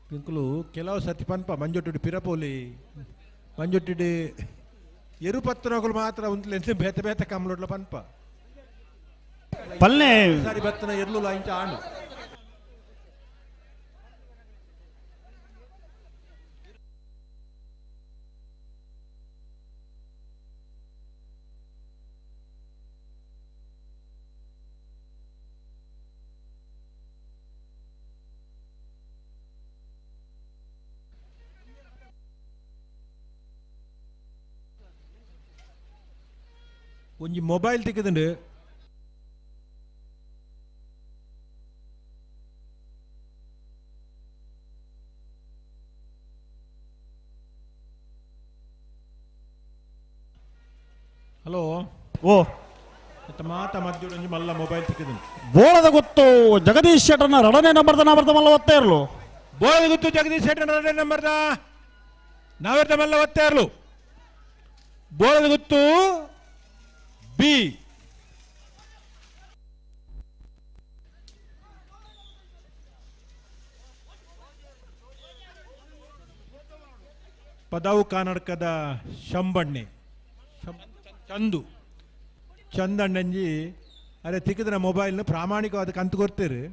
ಪಿಂಕುಲು ಕೆಲವು ಸತಿ ಪನ್ಪ ಮಂಜೊಟ್ಟಿಡು ಪಿರಪೋಲಿ ಮಂಜೊಟ್ಟಿಡು ಎರುಪತ್ತನಗಳು ಮಾತ್ರ ಉಂತ್ಲೆ ಬೇತೆ ಬೇತೆ ಕಮ್ಲೊಡ್ಲ ಪನ್ಪ. ಪಲ್ನೆ ಸಾರಿ ಬತ್ತನ ಎರ್ಲು ಇಂಚ ಆಣು. ಒಂಜಿ ಮೊಬೈಲ್ ತಿಕ್ಕದುಂಡು. ಹಲೋ ಓ ಮಾತ ಮಧ್ಯ ಒಂಜಿ ಮಲ್ಲ ಮೊಬೈಲ್ ತಿಕ್ಕದುಂಡು. ಬೋಳದ ಗೊತ್ತು ಜಗದೀಶ್ ಶೆಟ್ಟರ್ನ ರಡನೇ ನಂಬರ್ದ ನಾವರದ ಮಲ್ಲ ಒತ್ತೇರ್ಲು. ಬೋಳದ ಗೊತ್ತು ಜಗದೀಶ್ ಶೆಟ್ಟರ್ನ ರಡನೇ ನಂಬರ್ದ ನಾವರ್ದ ಮಲ್ಲ ಒತ್ತೇರ್ಲು. ಬೋಳದ ಗೊತ್ತು ಬಿ. ಪದವು ಕರ್ನಾಟಕದ ಶಂಬಣ್ಣೆ ಚಂದು ಚಂದಣ್ಣಂಜಿ ಅರೆ ತಿಕ್ಕಿದ್ರೆ ಮೊಬೈಲ್ನ ಪ್ರಾಮಾಣಿಕವಾದ ಕಂತು ಕೊಡ್ತೀರಿ.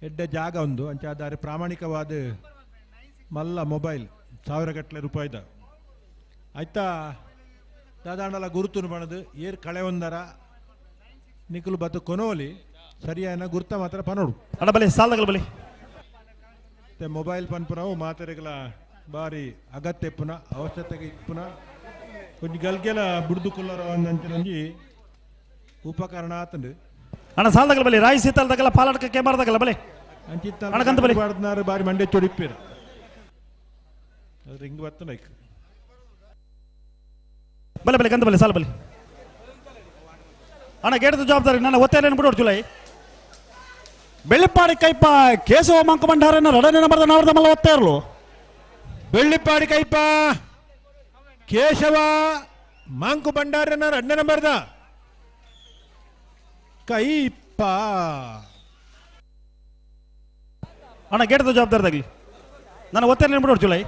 ಎಡ್ಡೆ ಜಾಗ ಒಂದು ಅಂಚಾದ ಅರೆ ಪ್ರಾಮಾಣಿಕವಾದ ಮಲ್ಲ ಮೊಬೈಲ್ 1000 ಗಟ್ಟಲೆ ರೂಪಾಯಿದ ಆಯ್ತಾ. ದಾದಾಂಡಲ ಗುರುತುನು ಬಣದು ಏರ್ ಕಳೆ ಒಂದರ ನಿಕುಲು ಬತ್ತು ಕೊನೋಲಿ ಸರಿಯಾನ ಗುರ್ತ ಮಾತ್ರ ಪನೋಡು. ಅಣ್ಣ ಬಲೆ ಸಾಲದಗಲ ಬಲೆ. ಮತ್ತೆ ಮೊಬೈಲ್ ಪನ್ಪುನವು ಮಾತೆರೆಗಳ ಬಾರಿ ಅಗತ್ಯ ಇಪ್ಪುನ ಅವಶ್ಯಕತೆ ಇಪ್ಪುನ ಒಂಜಿ ಗಲ್ಗೆಲ ಬುಡ್ದು ಕುಲ್ಲರ ಅಂಚಿನೊಂಜಿ ಉಪಕರಣ ಆತಂಡು. ಅಣ್ಣ ಸಾಲದಗಲ ಬಲಿ ರಾಯಿ ಸೀತಾಲ್ದಾಗಲ ಪಾಲಾಡ್ಕ ಕೆಮಾರ್ದಾಗಲ ಬಲೆ. ಅಂಚಿತ್ತ ಅಣ್ಣ ಕಂತ ಬಲಿ. ಬಾರ್ದನಾರು ಬಾರಿ ಮಂಡೆ ಚೊಡಿಪ್ಪೇರು ಅದು ರಿಂಗ್ ಬತ್ತನ ಐಕ್. ಬಲೆ ಬಲೆ ಕಂತ ಬಲೆ ಸಾಲ ಬಲೆ. ಅಣ್ಣ ಗೇಟದ ಜವಾಬ್ದಾರಿ ನನ್ನ ಒತ್ತೆಯನ್ನು ಬಿಡೋಡು ಜುಲೈ. ಬೆಳ್ಳಿಪ್ಪಾಡಿ ಕೈಪ ಕೇಶವ ಮಂಕ ಭಂಡಾರನ ರಡನೆ ನಂಬರ್ದ ನಾವರ್ದ ಮಲ್ಲ ಒತ್ತೆ ಇರಲು. ಬೆಳ್ಳಿಪ್ಪಾಡಿ ಕೈಪ ಕೇಶವ ಮಾಂಕು ಭಂಡಾರನ ರಡ್ನೆ ನಂಬರ್ದ ಕೈಪ. ಅಣ್ಣ ಗೇಟದ ಜವಾಬ್ದಾರಿ ತಗಲಿ ನನ್ನ ಒತ್ತೆಯನ್ನು ಬಿಡೋಡು ಜುಲೈ.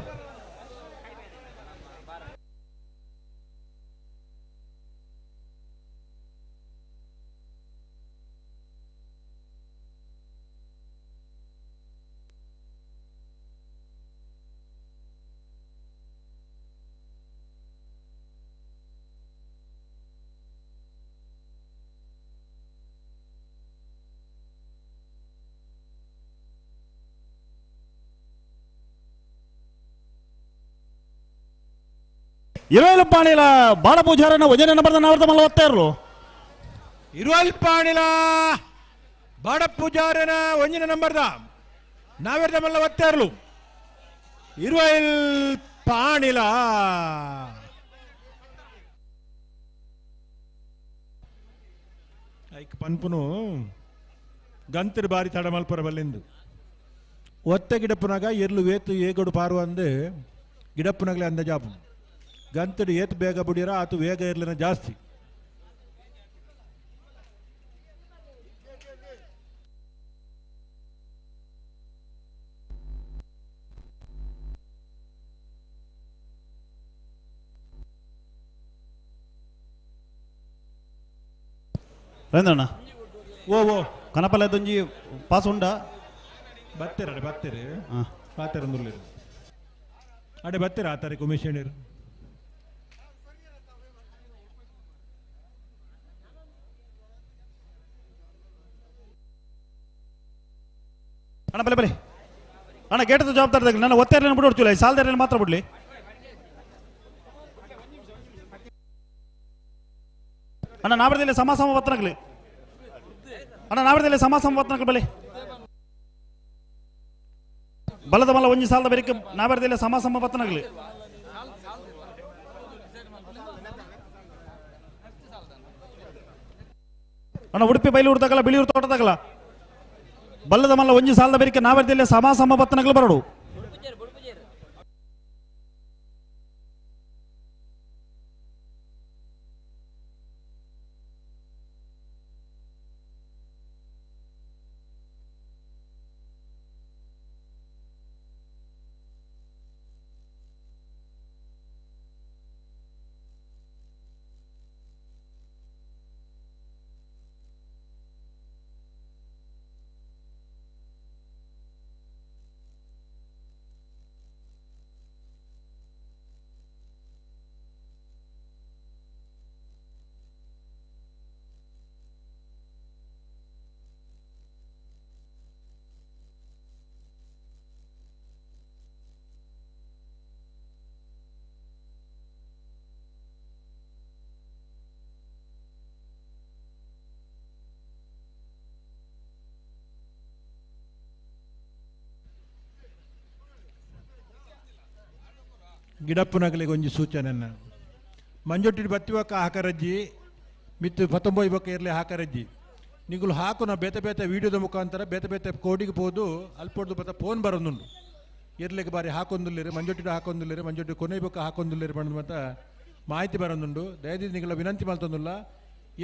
ಇರುವೈಲು ಪಾಣಿಲ ಬಾಡ ಪೂಜಾರನ ವಜನ ನಂಬರ್ದ ನಾವರ್ದ ಮಲ್ಲ ಒತ್ತೆ ಇರಲು. ಇರುವಲ್ ಪಾಣಿಲ ಬಾಡ ಪೂಜಾರನ ಒಂಜಿನ ನಂಬರ್ದ ನಾವೆರ್ದ ಮಲ್ಲ ಒತ್ತೆ ಇರಲು. ಇರುವೈಲ್ ಪಾಣಿಲ ಐಕ್ ಪನ್ಪುನು ಗಂತರು ಬಾರಿ ತಡ ಮಲ್ಪರ ಬಲ್ಲಿಂದು ಒತ್ತೆ ಗಿಡಪ್ಪನಾಗ ಎರ್ಲು ವೇತು ಏಗಡು ಪಾರು ಅಂದು ಗಿಡಪ್ಪನಾಗಲೇ ಅಂದ ಜಾಪು ಗಂತಡು ಏತು ಬೇಗ ಬುಡಿರ ಆತು ವೇಗ ಇರ್ಲಿನ ಜಾಸ್ತಿ. ರವೀಂದ್ರಣ್ಣ. ಓ ಓ ಕನಪಲೆ ದೊಂಜಿ ಪಾಸ್ ಉಂಡ. ಬತ್ತೆರ ಅಡೆ ಬತ್ತೆರೆ. ಪಾತೆರ ಅಂದುಲ್ಲೇರು ಅಡೆ ಬತ್ತೆರ ಆ ತಾರೀಕು ಉಮೇಶ್ ಶೆಣೆರ್. ಅಣ್ಣ ಬಲೆ ಬಲೆ ಅಣ್ಣ ಗೇಟದ ಜವಾಬ್ದಾರಿ ತಗಲಿ ನನ್ನ ಒತ್ತೆಯನ್ನು ಬಿಡೋಡ್ತಿಲ್ಲ ಸಾಲದಾರಿಯಲ್ಲಿ ಮಾತ್ರ ಬಿಡ್ಲಿ. ಅಣ್ಣ ನಾವರದಲ್ಲಿ ಸಮ ಸಮ ಪತ್ರಗಳು. ಅಣ್ಣ ನಾವರದಲ್ಲಿ ಸಮ ಸಮ ಪತ್ರಗಳು ಬಲೆ. ಬಲದ ಮಲ್ಲ ಒಂಜಿ ಸಾಲದ ಬೆರಿಕೆ ನಾವರದಲ್ಲಿ ಸಮ ಸಮ ಪತ್ರಗಳು. ಅಣ್ಣ ಉಡುಪಿ ಬೈಲೂರು ತಗಲ ಬಿಳಿಯೂರು ತೋಟ ತಗಲ ಬಲ್ಲದ ಮಲ್ಲ ಒಂಜಿ ಸಾಲದ ಬೆರಿಕೆ ನಾವರದಲ್ಲಿ ಸಮ ಸಮ ಪತ್ರಗಳು ಬರಡು. ಗಿಡಪ್ಪನಗಲಿಗೆ ಒಂಜಿ ಸೂಚನೆಯನ್ನ ಮಂಜೊಟ್ಟಿ ಬತ್ತಿವಕ್ಕ ಹಾಕರಜ್ಜಿ ಮಿತ್ತು ಪತ್ತೊಂಬೈ ಬೊಕ್ಕ ಇರಲಿ ಹಾಕರಜ್ಜಿ ನಿಗುಲು ಹಾಕುನ ಬೇತೆ ಬೇತೆ ವೀಡಿಯೋದ ಮುಖಾಂತರ ಬೇತೆ ಬೇತೆ ಕೋಡಿಗೆ ಪೋದು ಅಲ್ಪೊಡ್ದು ಬತ್ತ ಫೋನ್ ಬರೋದುಂಡು ಇರ್ಲಿಕ್ಕೆ ಬಾರಿ ಹಾಕೊಂದುಲ್ಲೇರು ಮಂಜೊಟ್ಟಿಡು ಹಾಕೊಂದುಲ್ಲೇರು ಮಂಜೊಟ್ಟಿ ಕೊನೆ ಬೊಕ್ಕ ಹಾಕೊಂದುಲ್ಲೇರು ಬಣ್ಣದ ಮತ್ತ ಮಾಹಿತಿ ಬರೋದುಂಡು. ದಯದಿ ನಿಗಳ ವಿನಂತಿ ಮಲ್ತೊಂದುಲ್ಲ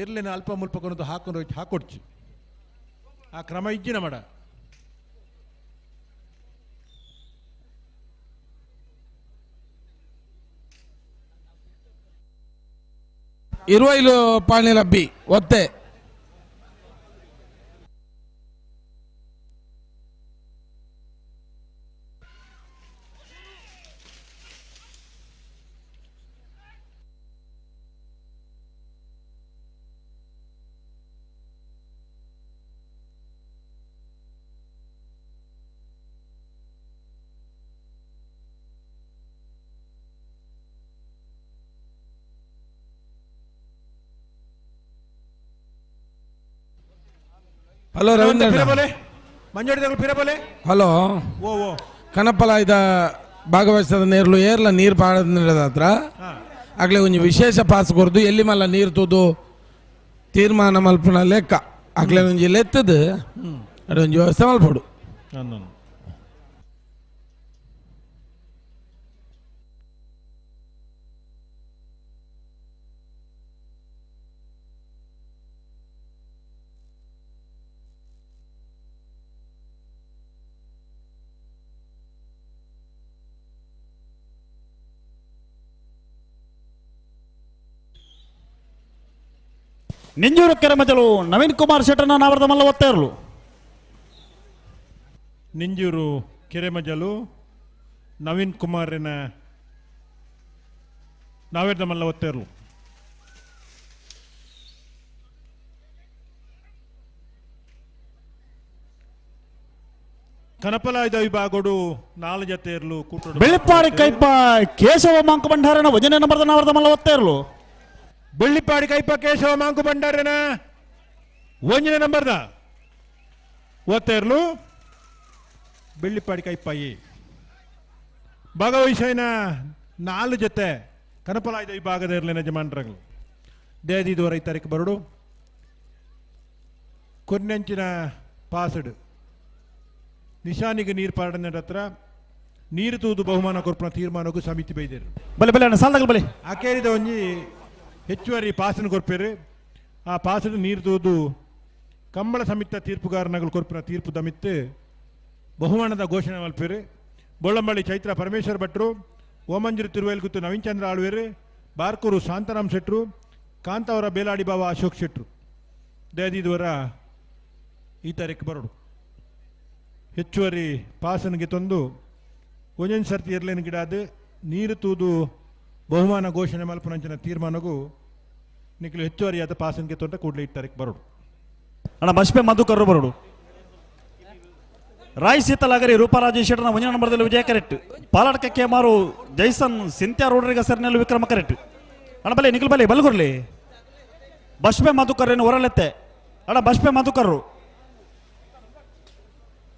ಇರ್ಲಿನ ಅಲ್ಪ ಮುಲ್ಪ ಕೊನದು ಹಾಕೊಂಡು ಹಾಕೊಡ್ಚಿ ಆ ಕ್ರಮ ಇಜ್ಜಿನ ಮಾಡ. ಇರುವೈಲು ಪಾಣಿಲ ಬಿ ಒತ್ತೆ. ಹಲೋ ರವೀಂದ್ರ ಪಿರಬಲೆ ಮಂಜೋಡಿ ಪಿರಬಲೆ. ಹಲೋ. ಓ ಓ ಕನಪಲಾಯ್ದ ಭಾಗವಹಿಸದ ನೇರ್ಲು ಏರ್ಲ ನೀರು ಪಾಡದ ಹತ್ರ ಆಗ್ಲೇ ಒಂಜಿ ವಿಶೇಷ ಪಾಸ್ ಕೊರ್ದು ಎಲ್ಲಿ ಮಲ್ಲ ನೀರು ತೂದು ತೀರ್ಮಾನ ಮಲ್ಪುನ ಲೆಕ್ಕ ಆಗ್ಲೇ ಒಂಜಿ ಲೆತ್ತದು ಒಂಜಿ ವ್ಯವಸ್ಥೆ ಮಲ್ಪೊಡು. ನಾನು ನಿಂಜೂರು ಕೆರೆಮಜಲು ನವೀನ್ ಕುಮಾರ್ ಶೆಟ್ಟರ್ನ ನಾವರದ ಮಲ್ಲ ಒತ್ತೇರ್ಲು. ನಿಂಜೂರು ಕೆರೆಮಜಲು ನವೀನ್ ಕುಮಾರನ ನಾವೇರ್ದ ಮಲ್ಲ ಒತ್ತೇರ್ಲು. ಕನಪಲಾಯ್ದ ವಿಭಾಗಡು ನಾಲು ಜತೆಯರ್ಲು ಕೂಟೋಡು. ಬೆಳ್ಳಿಪ್ಪಾಡಿ ಕೈಪ ಕೇಶವ ಮಾಂಕು ಭಂಡಾರನ ವಜನೆ ನಂಬರ್ದ ನಾವರದ ಮಲ್ಲ ಒತ್ತೇರ್ಲು. ಬೆಳ್ಳಿಪ್ಪಾಡಿ ಕೈಪ ಕೇಶವ ಮಾಂಕು ಭಂಡಾರನ ಒಂಜನೇ ನಂಬರ್ದ ಒತ್ತೇರ್ಲು. ಬೆಳ್ಳಿಪ್ಪಾಡಿ ಕೈಪಾಯಿ ಭಾಗವಹಿಸೈನ ನಾಲು ಜೊತೆ ಕನಪಲಾಯ್ದ ವಿಭಾಗದ ಇರಲಿನ ಯಜಮಾನ್ರಗಳು ದೇದಿದುವರ ಈ ತಾರೀಕು ಬರಡು ಕೊನ್ನೆಂಚಿನ ಪಾಸಡು ನಿಶಾನಿಗೆ ನೀರು ಪಾಡನ ಹತ್ರ ನೀರು ತೂದು ಬಹುಮಾನ ಕೊರ್ಪಣ ತೀರ್ಮಾನಕ್ಕೂ ಸಮಿತಿ ಬೈದೇರು. ಬಲೆ ಬಲೆ ಅಣ್ಣ ಸಾಲದಾಗ ಬಲೆ. ಆಕೇರಿದ ಒಂಜಿ ಹೆಚ್ಚುವರಿ ಪಾಸನ ಕೊರ್ಪೇರು. ಆ ಪಾಸಡು ನೀರು ತೂದು ಕಂಬಳ ಸಮಿತ ತೀರ್ಪುಗಾರನಗಳು ಕೊರ್ಪಿನ ತೀರ್ಪು ದಮಿತ್ತು ಬಹುಮಾನದ ಘೋಷಣೆ ಮಲ್ಪೇರು. ಬೊಳ್ಳಂಬಳ್ಳಿ ಚೈತ್ರ ಪರಮೇಶ್ವರ ಭಟ್ರು, ಓಮಂಜೂರು ತಿರುವೇಲ್ಗುತ್ತು ನವೀನ್ ಚಂದ್ರ ಆಳ್ವೇರು, ಬಾರ್ಕೂರು ಶಾಂತಾರಾಮ್ ಶೆಟ್ರು, ಕಾಂತಾವರ ಬೇಲಾಡಿ ಬಾವ ಅಶೋಕ್ ಶೆಟ್ರು ದಯದಿದುವರ ಈ ತಾರೀಕು ಬರೋಡು. ಹೆಚ್ಚುವರಿ ಪಾಸನಿಗೆ ತಂದು ಒಂದೊಂದು ಸರ್ತಿ ಇರ್ಲೇನು ಗಿಡ ಅದು ನೀರು ತೂದು ಬಹುಮಾನ ಘೋಷಣೆ ಮಲ್ಪನಂಚಿನ ತೀರ್ಮಾನಗೂ ನಿಖಲು ಹೆಚ್ಚುವರಿ ಆದ ಪಾಸನ್ಗೆ ತೊಂಟ ಕೂಡಲೇ ಈ ತಾರೀಕು ಬರೋಡು. ಅಣ್ಣ ಬಸ್ಪೆ ಮಧುಕರ್ರು ಬರೋಡು. ರಾಯ್ ಸೀತಲಾಗರಿ ರೂಪರಾಜೇಶ್ ಶೆಟ್ಟರ್ನ ಒಂದನೇ ನಂಬರ್ದಲ್ಲಿ ವಿಜಯ correct. ಪಾಲಾಡ್ಕ Kemaru Jason ಸಿಂತ್ಯಾ ರೋಡ್ರಿಗ ಸರ್ನಲ್ಲಿ Vikrama correct. ಅಣ್ಣ ಬಲೆ ನಿಖಲ್ ಬಲೆ ಬಲ್ಗುರ್ಲಿ. ಬಸ್ಪೆ ಮಧುಕರ್ರೇನು ಹೊರಲೆತ್ತೆ. ಅಣ್ಣ ಬಸ್ಪೆ ಮಧುಕರ್ರು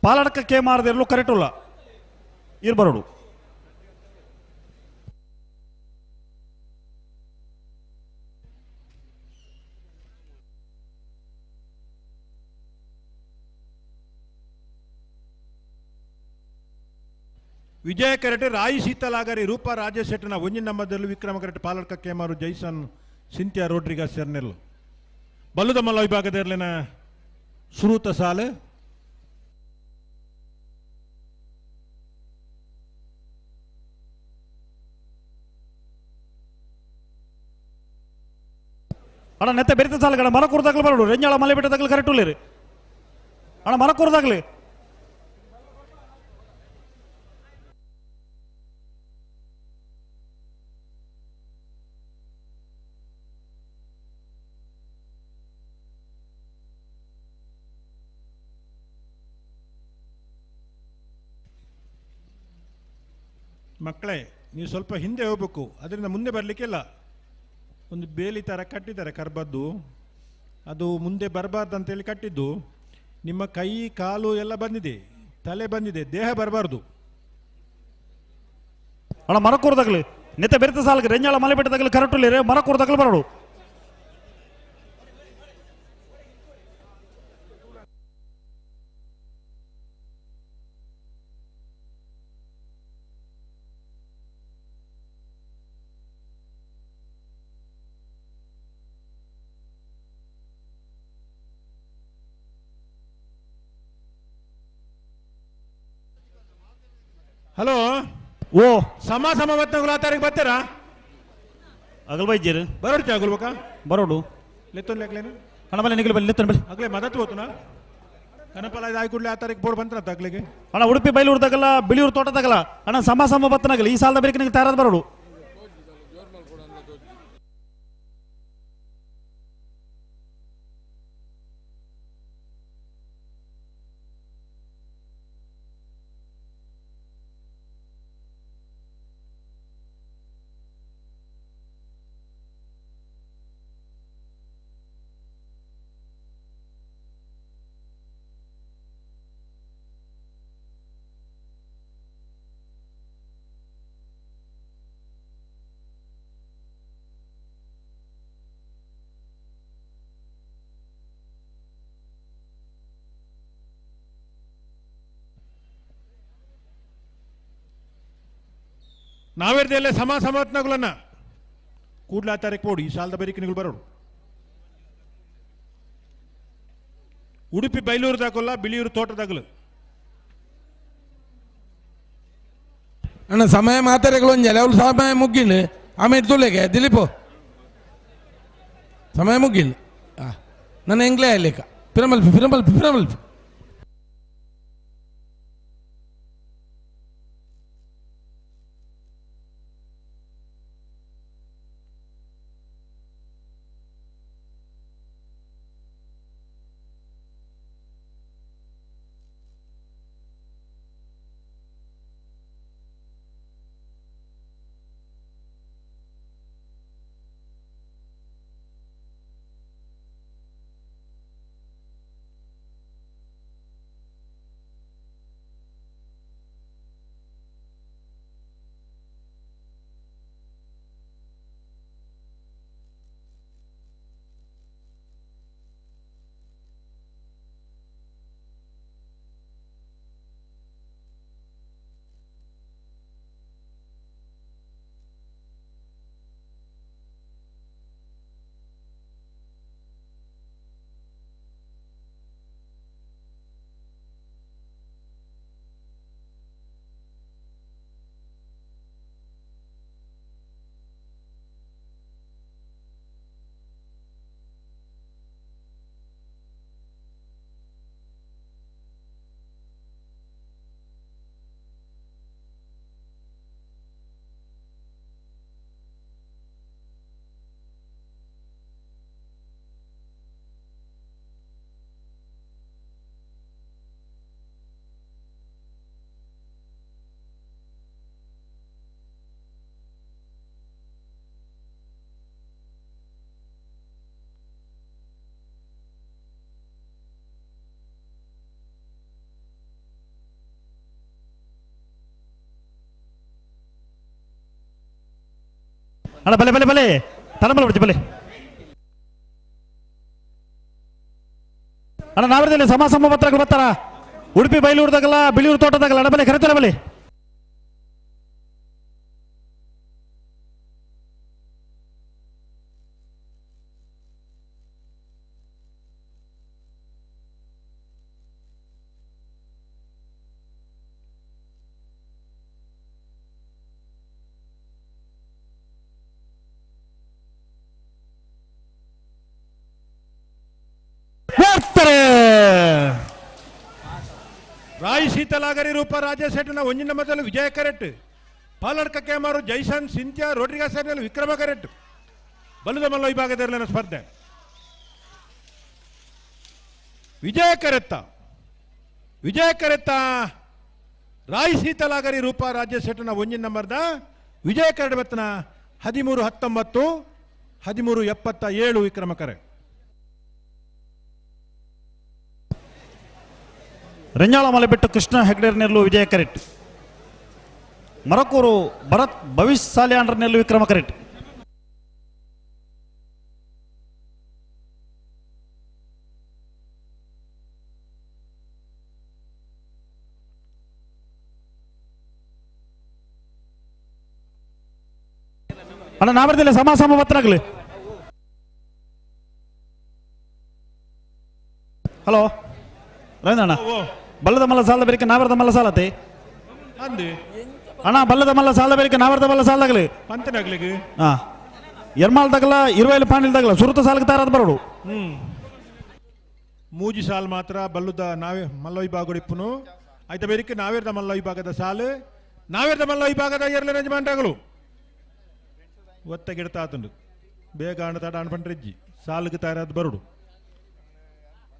ಪಾಲಾಡ್ಕ ಕೇಮಾರದಿರಲು ಕರೆಕ್ಟ್ ಉಲ್ಲ ಇರ್ ಬರೋಡು. ವಿಜಯ ಕರೆಟ್ ರಾಯಿ ಸೀತಲಾಗರಿ ರೂಪಾ ರಾಜೇಶ್ ಶೆಟ್ಟನ ಒಂಜಿನ ನಂಬರ್ದಲ್ಲಿ ವಿಕ್ರಮ ಕರೆಟ್ ಪಾಲಡ್ಕ ಕೇಮಾರು ಜೈಸನ್ ಸಿಂತ್ಯಾ ರೋಡ್ರಿಗಸ್ ಸೆರ್ನೆಲ್. ಬಲ್ಲುದ ಮಲ್ಲ ವಿಭಾಗದ ಇರ್ಲಿನ ಸುರೂತ ಸಾಲು. ಅಣ್ಣ ನೆತ್ತ ಬೆರಿತ ಸಾಲುಗಳ ಮರಕೂರ್ದಾಗ್ಲು ಬರೋಡು. ರೆಂಜಾಳ ಮಲೆ ಬೆಟ್ಟದಾಗ್ಲು ಕರೆಕ್ಟ್ ಉಳ್ಳೇರಿ. ಅಣ್ಣ ಮರಕೂರ್ದಾಗ್ಲಿ. ಮಕ್ಕಳೇ ನೀವು ಸ್ವಲ್ಪ ಹಿಂದೆ ಹೋಗ್ಬೇಕು, ಅದರಿಂದ ಮುಂದೆ ಬರಲಿಕ್ಕಿಲ್ಲ. ಒಂದು ಬೇಲಿ ಥರ ಕಟ್ಟಿದ್ದಾರೆ ಕರ್ಬದ್ದು, ಅದು ಮುಂದೆ ಬರಬಾರ್ದು ಅಂತೇಳಿ ಕಟ್ಟಿದ್ದು. ನಿಮ್ಮ ಕೈ ಕಾಲು ಎಲ್ಲ ಬಂದಿದೆ, ತಲೆ ಬಂದಿದೆ, ದೇಹ ಬರಬಾರ್ದು. ಅಣ್ಣ ಮರಕೂರ್ದಾಗ್ಲಿ ನೆತ್ತ ಬೆರಿತ ಸಾಲಕ್ಕೆ ರೆಂಜಾಳ ಮಲೆ ಬೆಟ್ಟದಾಗ್ಲಿ ಕರೆಕ್ಟ್ ಉಳ್ಳೇರಿ. ಮರಕೂರ್ದಾಗ್ಲು ಬರೋಡು. ಹಲೋ ಓ ಸಮ ಸಮ ಮತ್ತೆ ಆ ತಾರೀಕು ಬರ್ತೀರಾ? ಅಗಲ್ ಬೈಜೇರು ಬರೋಡು ಚಾಗುಲ್ಬೇಕ ಬರೋಡು. ಲೆತ್ತೊಂದು ಲೆಕ್ಲೇನು ಅಣ್ಣ ಬಲೆ ನಿಖಲ್ ಬಲೆ ಲೆತ್ತೊಂದು ಬಲೆ. ಅಗ್ಲೇ ಮದತ್ ಹೋತುನಾ ಕನಪಲ ಆಯ್ ಕೂಡಲೇ ಆ ತಾರೀಕು ಬೋರ್ಡ್ ಬಂತ್ರ ಅಗ್ಲಿಗೆ. ಅಣ್ಣ ಉಡುಪಿ ಬೈಲೂರು ತಗಲ್ಲ ಬಿಳಿಯೂರು ತೋಟ ತಗಲ್ಲ ಅಣ್ಣ ಸಮ ಸಮ ಬತ್ತನಾಗಲಿ ಈ ಸಾಲದ ಬೇರೆ ನಿಮಗೆ ತಯಾರಾದ ಬರೋಡು. ನಾವೇರ್ದೆಲ್ಲ ಸಮ ಸಮತ್ನಗುಲನ್ನ ಕೂಡ್ಲ ತಾರೀಕು ಪೋಡು ಈ ಸಾಲದ ಬರಿಕಿನಿಗಳು ಬರೋಡು. ಉಡುಪಿ ಬೈಲೂರು ದಾಕಲ್ಲ ಬಿಳಿಯೂರು ತೋಟದಾಗಲು. ಅಣ್ಣ ಸಮಯ ಮಾತಾಡಗಳು ಒಂಜಲ್ಲ ಅವಳು ಸಮಯ ಮುಗ್ಗಿಂಡು ಆಮೇಲೆ ತುಲೆಗೆ ದಿಲೀಪು ಸಮಯ ಮುಗ್ಗಿಂಡು. ನನ್ನ ಎಂಗ್ಲೇ ಲೇಖ ಪಿರಮಲ್ಪಿ ಪಿರಮಲ್ಪಿ ಪಿರಮಲ್ಪಿ. ಅಣ್ಣ ಬಲೆ ಬಲೆ ಬಲೆ ತಲಮಲ ಬಿಡ್ತಿ ಬಲೆ. ಅಣ್ಣ ನಾವರದಲ್ಲಿ ಸಮ ಸಮ ಪತ್ರಗಳು ಬರ್ತಾರ. ಉಡುಪಿ ಬೈಲೂರ್ದಾಗಲ್ಲ ಬಿಳಿಯೂರು ತೋಟದಾಗಲ್ಲ. ಅಣ್ಣ ಬಲೆ ಕರೆತಲ್ಲ ಬಲೆ. ರಾಯ್ ಶೀತಲಾಗರಿ ರೂಪ ರಾಜೇಶ್ ಒಂಜಿನ ಮೊದಲು ವಿಜಯ ಕರೆಟ್ ಪಾಲಡ್ಕ ಕೇಮಾರು ಜೈಸನ್ ಸಿಂತ್ಯಾ ರೋಡ್ರಿಗಾಸ್ ವಿಕ್ರಮ ಕರೆಟ್ ಬಲದ ಮಲ್ಲ ವಿಭಾಗದಲ್ಲಿ ಸ್ಪರ್ಧೆ. ವಿಜಯ ಕರೆತ್ತ ವಿಜಯ ಕರೆತ್ತ ರಾಯ್ ಶೀತಲಾಗರಿ ರೂಪ ರಾಜೇಶ್ ಒಂಜಿನ ನಂಬರ್ದ ವಿಜಯ ಕರೆಡ್ ಬತ್ತನ 13-19 13-77 ವಿಕ್ರಮ ಕರೆ. ರೆಂಜಾಳ ಮಲೆಬೆಟ್ಟು ಕೃಷ್ಣ ಹೆಗ್ಡೇರ್ ನೆಲ್ಲು ವಿಜಯ ಕರೆಟ್. ಮರಕೂರು ಭರತ್ ಭವಿಷ್ ಸಾಲಿಯಾಂಡ್ರ ನೆಲ್ಲು ವಿಕ್ರಮ ಕರೆಟ್. ಅಣ್ಣ ನಾವರದಲ್ಲಿ ಸಮ ಸಮ ಬತ್ತನಾಗಲಿ. ಹಲೋ ರವೀಂದ್ರ ಅಣ್ಣ, ಬಲ್ಲದ ಮಲ್ಲ ಸಾಲದ ಬೇರಿಕೆ ನಾವರದ ಮಲ್ಲ ಸಾಲತೆ ಅಣ್ಣ. ಬಲ್ಲದ ಮಲ್ಲ ಸಾಲದ ಬೇರಿಕೆ ನಾವರದ ಮಲ್ಲ ಸಾಲದಾಗಲಿ ಪಂತನಾಗ್ಲಿಗೆ ಹಾ ಎರ್ಮಾಲ್ ತಗಲ ಇರುವೈಲು ಪಾಣಿಲ್ ತಗಲ ಸುರುತ ಸಾಲಕ್ಕೆ ತಾರಾದ ಬರೋಡು. ಮೂಜಿ ಸಾಲ್ ಮಾತ್ರ ಬಲ್ಲುದ ನಾವೇ ಮಲ್ಲ ವಿಭಾಗಡಿಪ್ಪುನು ಆಯ್ತ ಬೇರಿಕೆ ನಾವೇರ್ದ ಮಲ್ಲ ವಿಭಾಗದ ಸಾಲು ನಾವೇರ್ದ ಮಲ್ಲ ವಿಭಾಗದ ಎರಲೆ ಯಜಮಾನ್ರಾಗಲು ಒತ್ತ ಗಿಡತಾತಂಡು ಬೇಗ ಅಣ್ಣ ತಡ ಅಣ್ಪಂಡ್ರಿಜ್ಜಿ ಸಾಲಕ್ಕೆ ತಾರಾದ ಬರೋಡು.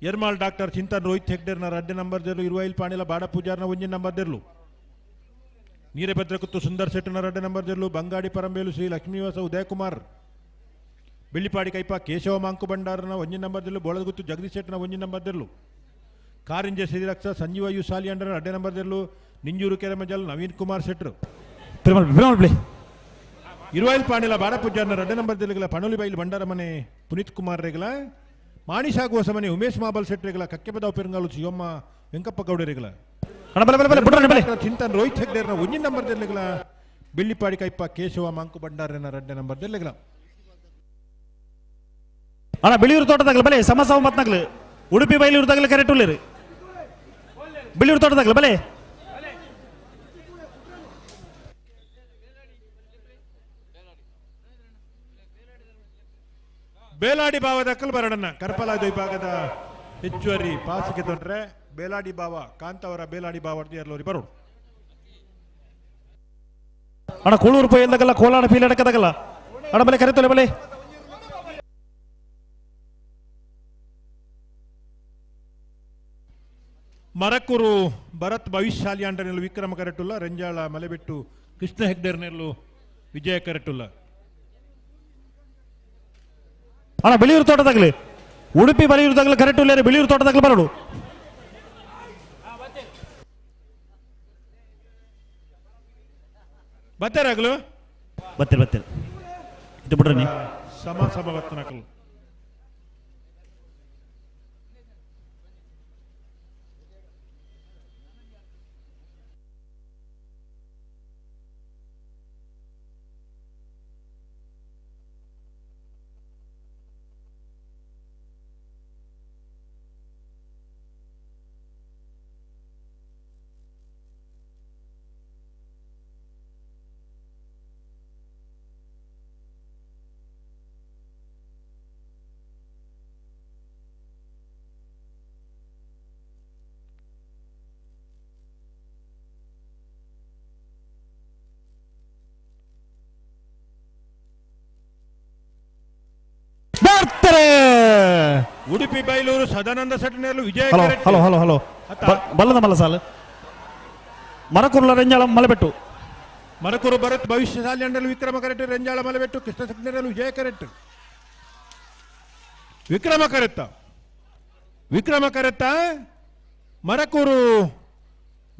ಎರ್ಮಾಲ್ ಡಾಕ್ಟರ್ ಚಿಂತನ್ ರೋಹಿತ್ ಹೆಗ್ಡೇರ್ನ ರಡ್ಡೆ ನಂಬರ್ ದೇರ್ಲು ಇರುವೈಲ್ ಪಾಣಿಲ ಬಾಡ ಪೂಜಾರ್ನ ಒಂಜಿನ ನಂಬರ್ ದೇರ್ಲು ನೀರಭದ್ರಕುತ್ತು ಸುಂದರ್ ಶೆಟ್ಟನ ರಡ್ಡೆ ನಂಬರ್ ದೇರ್ಲು ಬಂಗಾಡಿ ಪರಂಬೇಲು ಶ್ರೀ ಲಕ್ಷ್ಮೀವಾಸ ಉದಯಕುಮಾರ್ ಬೆಳ್ಳಿಪಾಡಿ ಕೈಪ ಕೇಶವ ಮಾಂಕು ಭಂಡಾರನ ಒಂಜಿನ ನಂಬರ್ ದೇರ್ಲು ಬೋಳದಗುತ್ತು ಜಗದೀಶ್ ಶೆಟ್ಟನ ಒಂಜಿನ ನಂಬರ್ ದೇರ್ಲು ಕಾರಿಂಜೆ ಶ್ರೀರಕ್ಷ ಸಂಜೀವ you ಸಾಲಿಯಾಂಡರ ರಡ್ಡೆ ನಂಬರ್ ದೇರ್ಲು ನಿಂಜೂರು ಕೆರೆಮಜಲ್ ನವೀನ್ ಕುಮಾರ್ ಶೆಟ್ರು ಇರುವೈಲ್ ಪಾಣಿಲ ಬಾಡ ಪೂಜಾರ್ನ ರಡ್ಡೆ ನಂಬರ್ ದೇರ್ಲುಗಳ ಪಣೋಲಿ ಬೈಲ್ ಭಂಡಾರ ಮನೆ ಪುನೀತ್ ಕುಮಾರ್ ರೇಗಲ ಮಾಣಿಶಾಗುವ ಸಮನೆ ಉಮೇಶ್ ಮಾಬಲ್ ಶೆಟ್ಟರಿಗಳ ಕಕ್ಕೆಪದಾವ್ ಪೆರುಂಗಾಲು ಶಿವಮ್ಮ ವೆಂಕಪ್ಪ ಗೌಡರಿಗಳ ಚಿಂತನ್ ರೋಹಿತ್ ಹೆಗ್ಡೇರ್ನ ಒಂಜಿನ ನಂಬರ್ ದೇರ್ಲಿಗಳ Bellipadi Kaipa Keshava ಮಂಕು ಭಂಡಾರನ ರಡ್ಡೆ ನಂಬರ್ ದೆಲ್ಲೆಗ್ಲ. ಅಣ್ಣ ಬಿಳಿಯೂರು ತೋಟದಾಗಲಿ ಬಲೆ ಸಮ ಸಮ ಬತ್ನಾಗ್ಲು ಉಡುಪಿ ಬೈಲೂರು ತಗಲು ಕರೆಕ್ಟ್ ಉಳ್ಳೇರು ಬಿಳಿಯೂರು ತೋಟದಾಗಲು ಬಲೆ. ಬೇಲಾಡಿ ಭಾವದ ಬರಡನ್ನ ಕರ್ಪಲಾದ ವಿಭಾಗದ ಹೆಚ್ಚುವರಿ ಪಾಸಿಗೆ ತೊಂದರೆ ಬೇಲಾಡಿ ಭಾವ ಕಾಂತವರ ಬೇಲಾಡಿ ಭಾವ ಎಲ್ಲೋರಿ ಬರೋಡು. ಅಣ್ಣ ಕೂಳೂರು ಪೋಯಲ್ದಾಗಲ್ಲ ಕೋಲಾಡ ಪೀಲಡಕದಾಗಲ್ಲ ಅಣ್ಣ ಬಲೆ ಕರೆತೊಲೆ ಬಲೆ. ಮರಕೂರು ಭರತ್ ಭವಿಷ್ಯಾಲಿ ಅಂಟನೆಲ್ಲು ವಿಕ್ರಮ ಕರೆಟುಲ್ಲ ರಂಜಾಳ ಮಲೆಬೆಟ್ಟು ಕೃಷ್ಣ ಹೆಗ್ಡೆರ್ನೆಲ್ಲು ವಿಜಯ ಕರೆಟುಲ್ಲ. ಅಣ್ಣ ಬಿಳಿಯೂರು ತೋಟದಾಗಲಿ ಉಡುಪಿ ಬಲಿಯೂರು ತಗಲು ಕರೆಕ್ಟ್ ಉಳ್ಳೇರು ಬಿಳಿಯೂರು ತೋಟದಾಗಲಿ ಬರೋಡು. ಬತ್ತಾರಾಗಲು ಬತ್ತೀರಿ ಬತ್ತೀರಿ ಇದು ಬಿಡ್ರಿ ನೀ. ಸಮ ಸಮ ಬತ್ತನಕಲು. ಬರ್ತಾರೆ. ಉಡುಪಿ ಬೈಲೂರು ಸದಾನಂದ ಸೆಟ್ನೆಲ್ಲು ವಿಜಯ hello correct. Hello hello hello ಬಲ್ಲದ ಮಲ್ಲ ಸಾಲು ಮರಕುರ್ಲ ರಂಜಾಳ ಮಲೆಬೆಟ್ಟು. ಮರಕೂರು ಭರತ್ ಭವಿಷ್ಯ ಸಾಲಿ ವಿಕ್ರಮ ಕರೆಕ್ಟ್ ರಂಜಾಳ ಮಲೆಬೆಟ್ಟು ಕೃಷ್ಣ ಸೆಟ್ನೆಲ್ಲು ವಿಜಯ ಕರೆಕ್ಟ್. ವಿಕ್ರಮ ಕರೆತ್ತ ವಿಕ್ರಮ ಕರೆತ್ತ ಮರಕೂರು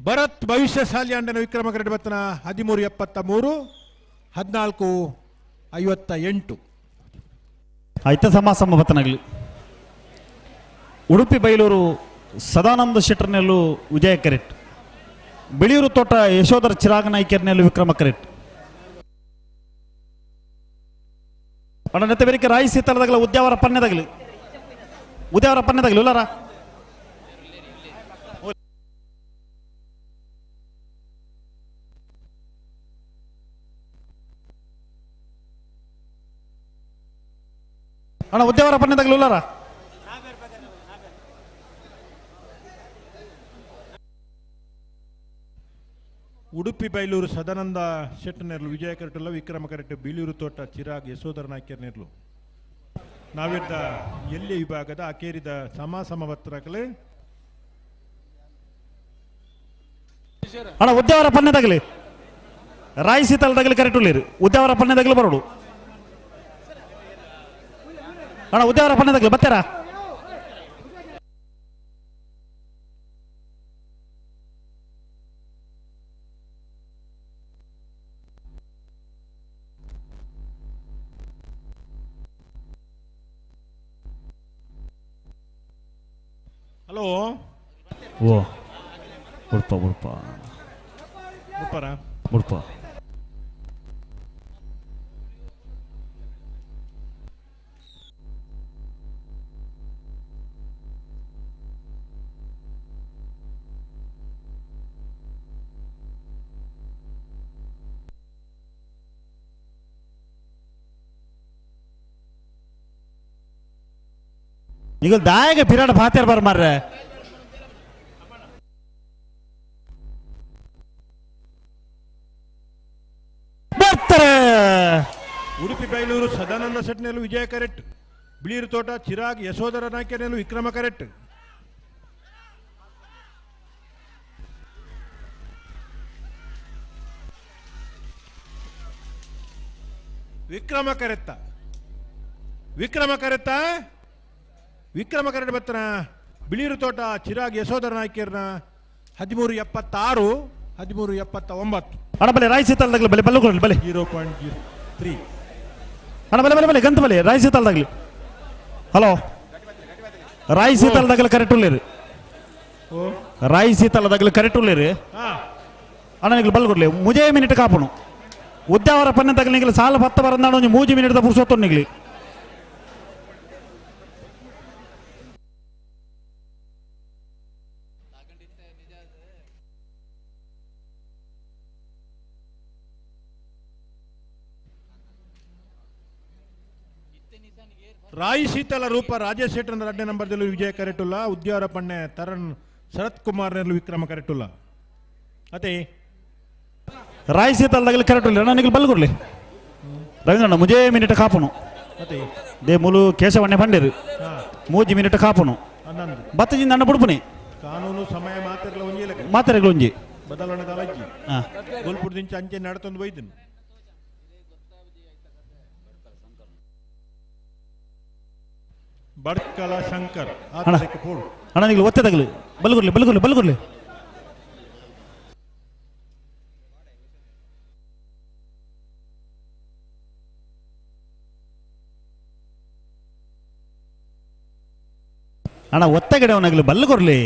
ಭರತ್ ಭವಿಷ್ಯ ಸಾಲಿ ಅಂಡನ ವಿಕ್ರಮ ಕರೆಕ್ಟ್ ಬತ್ತನ 13.73 14.58. ಆಯ್ತ ಸಮ ಸಮ ಬತ್ತನಾಗಲಿ. ಉಡುಪಿ ಬೈಲೂರು ಸದಾನಂದ ಶೆಟ್ಟರ್ನೆಲ್ಲು ವಿಜಯ ಕರೆಕ್ಟ್. ಬಿಳಿಯೂರು ತೋಟ ಯಶೋಧರ ಚಿರಾಗ ನಾಯ್ಕರ್ನೆಲ್ಲು ವಿಕ್ರಮ ಕರೆಕ್ಟ್. ಅಣ್ಣ ನೆತ್ತ ಬೇರಿಕೆ ರಾಯಿ ಸೀತಲದಾಗಲ ಉದ್ಯಾವರ ಪನ್ನೆದಾಗಲಿ ಉದ್ಯಾವರ ಪನ್ನೆದಾಗಲಿ ಉಲ್ಲಾರ. ಅಣ್ಣ ಉದ್ಯಾವರ ಪನ್ನೆದಾಗಲಿ ಉಲ್ಲಾರ. ಉಡುಪಿ ಬೈಲೂರು ಸದಾನಂದ ಶೆಟ್ಟನೆರ್ಲು ವಿಜಯ ಕರೆಟುಲ್ಲ ವಿಕ್ರಮ ಕರೆಕ್ಟ್ ಬಿಳಿಯೂರು ತೋಟ ಚಿರಾಗ್ ಯಶೋಧರ ನಾಯ್ಕರ್ನೆರ್ಲು. ನಾವಿದ್ದ ಎಲ್ಲಿ ವಿಭಾಗದ ಅಕೇರಿದ ಸಮ ಸಮ ಬತ್ತರಾಕಲೆ. ಅಣ್ಣ ಉದ್ಯಾವರ ಪನ್ನೆದಾಗಲಿ ರಾಯಿ ಸೀತಲದಾಗಲಿ ಕರೆಕ್ಟ್ ಉಳ್ಳೇರು ಉದ್ಯಾವರ ಪನ್ನೆದಾಗಲಿ ಬರೋಡು. ಅಣ್ಣ ಉದ್ಯಾವರ ಪನ್ನೆದಾಗಲಿ ಬತ್ತಾರ. ಹಲೋ ಓ ಉಡುಪ ಉಡುಪ ಉಡುಪರ ಉಡುಪ. ಈಗ ದಾಯಗ ಪಿರಾಡ ಭಾತ್ಯಾರ ಬರ್ ಮಾರ್ರೆ. ಬರ್ತಾರೆ. ಉಡುಪಿ ಬೈಲೂರು ಸದಾನಂದ ಸೆಟ್ನೆಲ್ಲು ವಿಜಯ ಕರೆಕ್ಟ್. ಬಿಳಿಯೂರು ತೋಟ ಚಿರಾಗ್ ಯಶೋಧರ ನಾಯ್ಕನೆಲ್ಲು ವಿಕ್ರಮ ಕರೆಕ್ಟ್. ವಿಕ್ರಮ ಕರೆತ್ತ ವಿಕ್ರಮ ಕರೆತ್ತ ವಿಕ್ರಮ ಕರೆಕ್ಟ್ ಬತ್ತನ ಬಿಳಿಯೂರು ತೋಟ ಚಿರಾಗ್ ಯಶೋಧರ ನಾಯ್ಕರ್ನ 13.76 13.79. ಅಣ್ಣ ಬಲೆ ರಾಯಿ ಸೀತಲದಾಗಲಿ ಬಲೆ ಬಲ್ಲು ಕೊಡಲಿ ಬಲೆ. 0.03. ಅಣ್ಣ ಬಲೆ ಬಲೆ ಬಲೆ ಗಂತ ಬಲೆ ರಾಯಿ ಸೀತಲದಾಗಲಿ. ಹಲೋ ರಾಯಿ ಸೀತಲದಾಗಲಿ ಕರೆಕ್ಟ್ ಉಳ್ಳೇರಿ ರಾಯಿ ಸೀತಲದಾಗಲಿ ಕರೆಕ್ಟ್ ಉಳ್ಳೇರಿ. ಅಣ್ಣ ನಿಗ್ಲು ಬಲ್ಲು ಕೊಡ್ಲಿ ಮುಜೆ ಮಿನಿಟ್ ಕಾಪುಣು. Udyavara ಪನ್ನೆ ತಗಲಿಂಗಲಿ ಸಾಲ ಪತ್ತ ಬರಂದಾಣ ಒಂಜಿ ಮೂಜಿ ಮಿನಿಟ್ the ಪುರುಷೋತ್ತಮ ನಿಗಲಿ. ರಾಯಿ ಶೀತಲ ರೂಪ ರಾಜೇಶ್ ಶೆಟ್ಟರ್ ಎರಡನೇ ನಂಬರ್ದಲ್ಲಿ ವಿಜಯ ಕರೆಟುಲ್ಲ. ಉದ್ಯಾವರ ಪಣ್ಣೆ ತರಣ್ ಶರತ್ ಕುಮಾರ್ ನೆರ್ಲು ವಿಕ್ರಮ ಕರೆಟುಲ್ಲ. ಅದೇ ರಾಯಿ ಶೀತಲ ತಗಲಿ ಕರೆಟುಲ್ಲ ನನಗೆ ಬಲ್ಗುರ್ಲಿ ರವೀಂದ್ರಣ್ಣ ಮುಜೇ ಮಿನಿಟ್ ಕಾಪುನು. ಅದೇ they ಮುಲು ಕೇಶವಣ್ಣೆ ಪಂಡೇರು ಮೂಜಿ ಮಿನಿಟ್ ಕಾಪುನು. ಬತ್ತಜಿಂದ ಅಣ್ಣ ಬುಡ್ಪುನಿ ಕಾನೂನು ಸಮಯ ಮಾತೆರ್ಲ ಒಂಜಿ ಮಾತೆರ್ಲ ಒಂಜಿ ಬದಲಾವಣೆ ದಾಲಜ್ಜಿ ಗೋಲ್ಪುರದಿಂಚ ಅಂಚೆ ನಡತೊಂದು ಬೈದಿನ ಬಡ್ಕಲ ಶಂಕರ್ ಅಣ್ಣ ನೀವು ಒತ್ತೆ ತಗಲಿ ಬಲ್ಗುರ್ಲಿ ಬಲ್ಗುರ್ಲಿ ಬಲ್ಗುರ್ಲಿ. ಅಣ್ಣ ಒತ್ತಗಡೆ ಅವನಾಗಲಿ ಬಲ್ಗುರ್ಲಿ.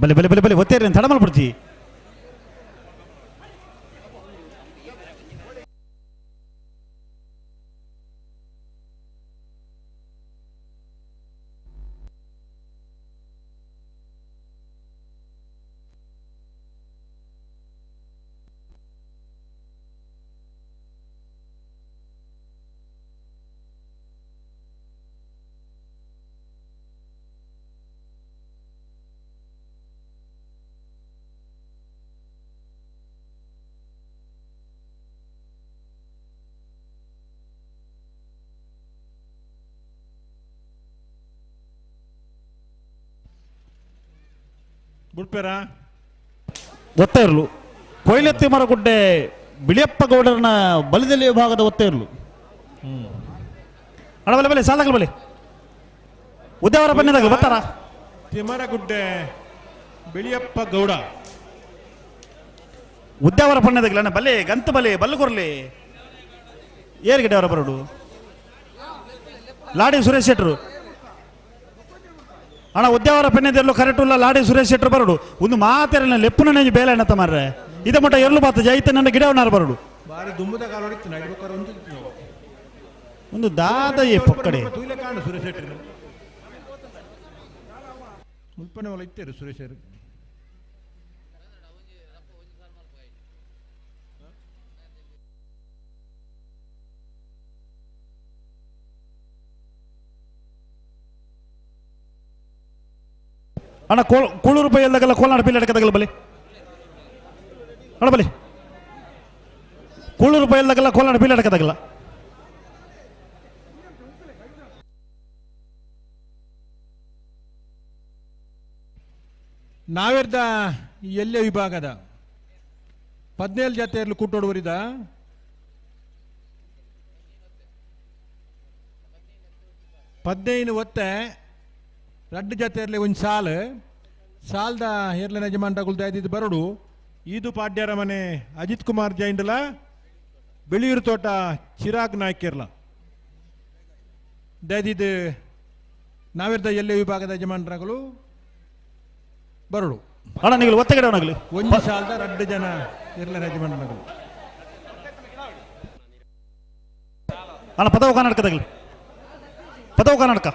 ಬಲೆ ಬಲೆ ಬಲೆ ಬಲೆ ಒತ್ತೇರಿ ತಡ ಮಲ್ಪಡ್ತಿ. ಬುಡ್ಪೇರಾ ಒತ್ತ ಇರಲು ಕೊಯ್ಲೆತ್ತಿ ಮರಗುಡ್ಡೆ ಬಿಳಿಯಪ್ಪ ಗೌಡರನ ಬಲಿದಲಿ ವಿಭಾಗದ ಒತ್ತ ಇರಲು. ಅಣ್ಣ ಬಲೆ ಬಲೆ ಸಾಲಗಲ್ ಬಲೆ ಉದ್ಯಾವರ ಬನ್ನಿದಾಗಲು ಬರ್ತಾರ. ತಿಮರಗುಡ್ಡೆ ಬಿಳಿಯಪ್ಪ ಗೌಡ ಉದ್ಯಾವರ ಪಣ್ಣದಾಗಲ ಅಣ್ಣ ಬಲೆ ಗಂತ ಬಲೆ ಬಲ್ಲು ಕೊರ್ಲಿ ಏರ್ಗಡೆ ಅವರ ಬರೋಡು ಲಾಡಿ ಸುರೇಶ್ ಶೆಟ್ಟರು ಅಣ್ಣ ಉದ್ಯಾವರ ಪೆನ್ನೆದೆಲ್ಲೋ ಕರೆಕ್ಟ್ ಉಲ್ಲ ಲಾಡಿ ಸುರೇಶ್ ಶೆಟ್ಟರು ಬರೋಡು ಒಂದು ಮಾತೆರನ ಲೆಪ್ಪುನ ನೆಂಜು ಬೇಲೆ ಅಣ್ಣ ತಮಾರ್ರೆ ಇದ ಮಟ್ಟ ಎರಲು ಬಾತ ಜೈತ ನನ್ನ ಗಿಡವನಾರ ಬರೋಡು ಬಾರಿ ದುಮ್ಮದ ಕಾಲ ಹೊಡಿತು ನಡಿಬೇಕಾದ್ರೆ ಒಂದು ಒಂದು ದಾದ ಈ ಪೊಕ್ಕಡೆ ತೂಲೆ ಕಾಣು ಸುರೇಶ್ ಶೆಟ್ಟರು ಮುಲ್ಪನೆ ಒಲ ಇತ್ತೇರು ಸುರೇಶ್ ಶೆಟ್ಟರು. ಅಣ್ಣ ಕೂಳೂರು ರೂಪಾಯಿ ಎಲ್ದಾಗಲ್ಲ ಕೋಲ್ನಾಡು ಪಿಲ್ ಎಡಕದಾಗಲ್ಲ ಬಲಿ ಅಣ್ಣ ಬಲಿ ಕೂಳೂರು ರೂಪಾಯಿ ಎಲ್ದಾಗಲ್ಲ ಕೋಲ್ನಾಡು ಪಿಲ್ ಎಡಕದಾಗಲ್ಲ. ನಾವೆರ್ದ ಎಲ್ಲೆ ವಿಭಾಗದ 17 ಜಾತಿಯಲ್ಲಿ ಕೂಟೋಡುವರಿದ ಪದ್ನೈದು ಒತ್ತೆ ರಡ್ಡು ಜಾತಿಯಲ್ಲಿ ಒಂದು ಸಾಲು ಸಾಲ್ದ ಏರ್ಲ ಯಜಮಾನ್ರಗುಲ್ದ ಇದ್ದಿದ್ದು ಬರಡು ಈದು ಪಾಡ್ಯರ ಮನೆ ಅಜಿತ್ ಕುಮಾರ್ ಜೈಂಡಲ ಬಿಳಿಯೂರು ತೋಟ ಚಿರಾಗ್ ನಾಯ್ಕಿರ್ಲ ದಯದಿದ್ದು ನಾವೆರ್ದ ಎಲ್ಲೆ ವಿಭಾಗದ ಯಜಮಾನ್ರಗಳು ಬರಡು ಅಣ್ಣ ನೀವು ಒತ್ತಗಡೆ ಅವನಾಗಲಿ ಒಂದು ಸಾಲದ ರಡ್ಡು ಜನ ಇರ್ಲ ಯಜಮಾನ್ರಗಳು. ಅಣ್ಣ ಪದವು ಕರ್ನಾಟಕದಾಗಲಿ ಪದವು ಕರ್ನಾಟಕ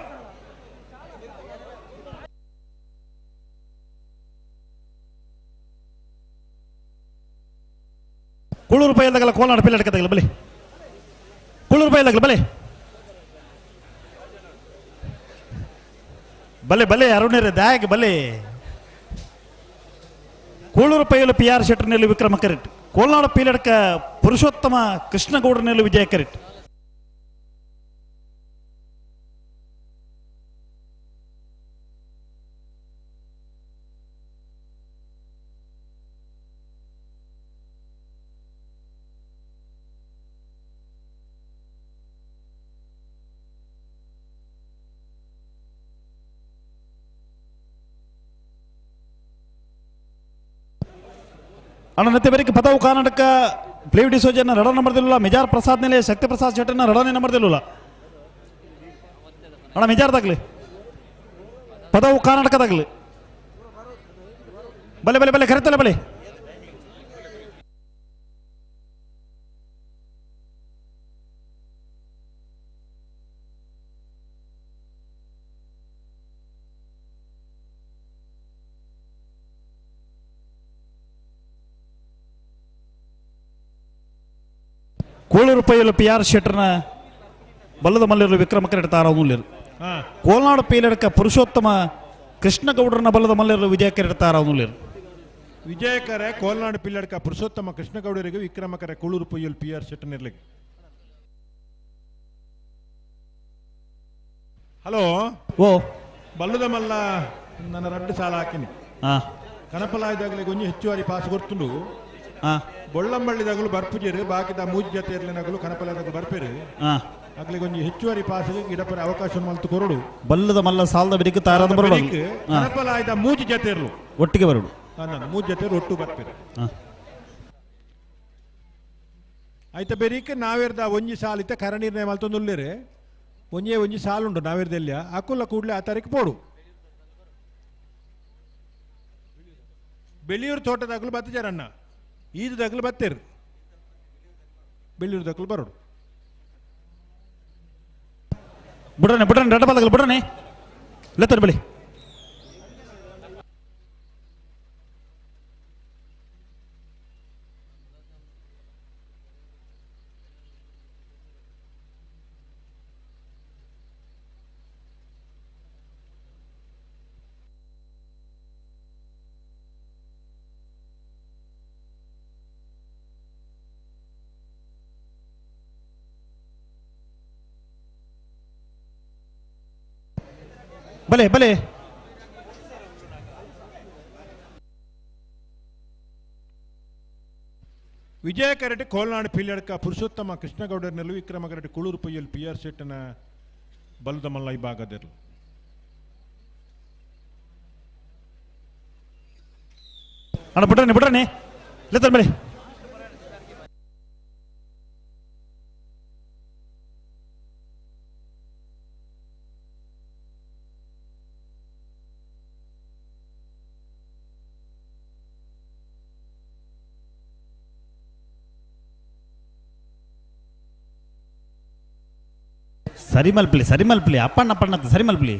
ಕೂಳೂರು ರೂಪಾಯಿ ಎಲ್ದಾಗಲ್ಲ ಕೋಲ್ನಾಡು ಪಿಲ್ ಎಡಕದಾಗಲ್ಲ ಬಲಿ ಕೂಳೂರು ರೂಪಾಯಿ ಎಲ್ದಾಗಲ್ಲ ಬಲೆ ಬಲೆ ಬಲೆ ಅರುಣರೇ ದಾಯಕ್ ಬಲೆ. ಕೂಳೂರು ಪೈಲು ಪಿ ಆರ್ ಶೆಟ್ಟರ್ನಲ್ಲಿ ವಿಕ್ರಮ ಕರೆಕ್ಟ್ ಕೋಲ್ನಾಡು ಪೀಲಡ್ಕ ಪುರುಷೋತ್ತಮ ಕೃಷ್ಣಗೌಡನಲ್ಲಿ ವಿಜಯ ಕರೆಕ್ಟ್. ಅಣ್ಣ ನತ್ತೆ ಬೇರೆ ಪದವು ಕರ್ನಾಟಕ ಪ್ಲೇವ್ ಡಿಸೋಜನ್ನ ರಡ ನಂಬರ್ ದಿಲ್ಲ ಮಿಜಾರ್ ಪ್ರಸಾದ್ ನೆಲೆ ಶಕ್ತಿ ಪ್ರಸಾದ್ ಶೆಟ್ಟನ್ನ ರಡನೆ ನಂಬರ್ ದಿಲ್ಲ ಅಣ್ಣ ಮಿಜಾರ್ ತಗಲಿ ಪದವು ಕರ್ನಾಟಕ ತಗಲಿ ಬಲೆ ಬಲೆ ಬಲೆ ಕರೆತಲೆ ಬಲೆ ಕೋಳೂರು ಪೈಯಲು ಪಿ ಆರ್ ಶೆಟ್ಟರ್ನ ಬಲ್ಲದ ಮಲ್ಲರು ವಿಕ್ರಮ ಕರೆಟ್ ತಾರಾವುಲ್ಲೇರು. ಕೋಲ್ನಾಡು ಪೇಲಡ್ಕ ಪುರುಷೋತ್ತಮ ಕೃಷ್ಣಗೌಡರನ ಬಲ್ಲದ ಮಲ್ಲರು ವಿಜಯ ಕರೆಟ್ ತಾರಾವುಲ್ಲೇರು. ವಿಜಯಕರೆ ಕೋಲ್ನಾಡು ಪಿಲ್ಲಡ್ಕ ಪುರುಷೋತ್ತಮ ಕೃಷ್ಣಗೌಡರಿಗೆ ವಿಕ್ರಮಕರೆ ಕೋಳೂರು ಪೈಯಲು ಪಿ ಆರ್ ಶೆಟ್ಟರ್ನಿರ್ಲಿಕ್ಕೆ. ಹಲೋ ಓ ಬಲ್ಲದ ಮಲ್ಲ ನನ್ನ ರಡ್ಡು ಸಾಲ ಹಾಕಿನಿ. ಕನಪಲಾಯದಾಗಲಿ ಗೊಂಜಿ ಹೆಚ್ಚುವರಿ ಪಾಸ್ ಕೊಡ್ತುಂಡು. ಬೊಳ್ಳಂಬಳ್ಳಿದಾಗಲು ಬರ್ಪುಜೇರು ಬಾಕಿದ ಮೂಜಿ ಜೊತೆ ಇರ್ಲಿನಾಗಲು ಕನಪಲಾಯದಾಗಲು ಬರ್ಪೇರು. ಅಗ್ಲಿ ಗೊಂಜಿ ಹೆಚ್ಚುವರಿ ಪಾಸ್ ಇಡಪರ ಅವಕಾಶ ಮಲ್ತು ಕೊರಡು. ಬಲ್ಲದ ಮಲ್ಲ ಸಾಲದ ಬಿರಿಕು ತಾರದ ಬರಡು. ಕನಪಲಾಯದ ಮೂಜಿ ಜೊತೆ ಇರ್ಲು ಒಟ್ಟಿಗೆ ಬರಡು. ಮೂಜಿ ಜೊತೆ ಒಟ್ಟು ಬರ್ಪೇರು. ಆಯ್ತ ಬೆರಿಕ್ ನಾವೇರ್ದ ಒಂಜಿ ಸಾಲಿತ ಕರ ನಿರ್ಣಯ ಮಲ್ತೊಂದುಲ್ಲೇರೆ ಒಂಜೇ ಒಂಜಿ ಸಾಲುಂಡು ನಾವೇರ್ದೆಲ್ಲ ಅಕುಲ್ಲ ಕೂಡಲೇ ಆ ತಾರೀಕು ಪೋಡು. ಬೆಳ್ಳಿಯೂರು ತೋಟದಾಗಲು ಬತ್ತಜಾರಣ್ಣ ಈದು ದಗಲು ಬತ್ತೇರು ಬೆಳ್ಳಿಯೂರು ದಗಲು ಬರೋಡು. ಬುಡನೆ ಬುಡನೆ ರಡ್ಡ ಬಲಗಲು ಬುಡನೆ ಲೆತ್ತರು ಬಳಿ. ಬಲೆ ಬಲೆ ವಿಜಯ ಕರೆಟ್ ಕೋಲ್ನಾಡು ಪಿಲ್ಲಡ್ಕ ಪುರುಷೋತ್ತಮ ಕೃಷ್ಣಗೌಡರ್ನಲ್ಲೂ ವಿಕ್ರಮ ಕರೆಟ್ ಕುಳೂರು ಪೊಯ್ಯಲ್ ಪಿ ಆರ್ ಶೆಟ್ಟನ ಬಲದ ಮಲ್ಲ ಈ ಭಾಗದಿರಲು. ಅಣ್ಣ ಬಿಡ್ರನೆ ಬಿಡ್ರನೆ ಲೆತ್ತರ್ ಬಲೆ. ಸರಿ ಮಲ್ಪಲಿ ಸರಿ ಮಲ್ಪಲಿ ಅಪ್ಪಣ್ಣ ಅಪ್ಪಣ್ಣ ಸರಿ ಮಲ್ಪಲಿ.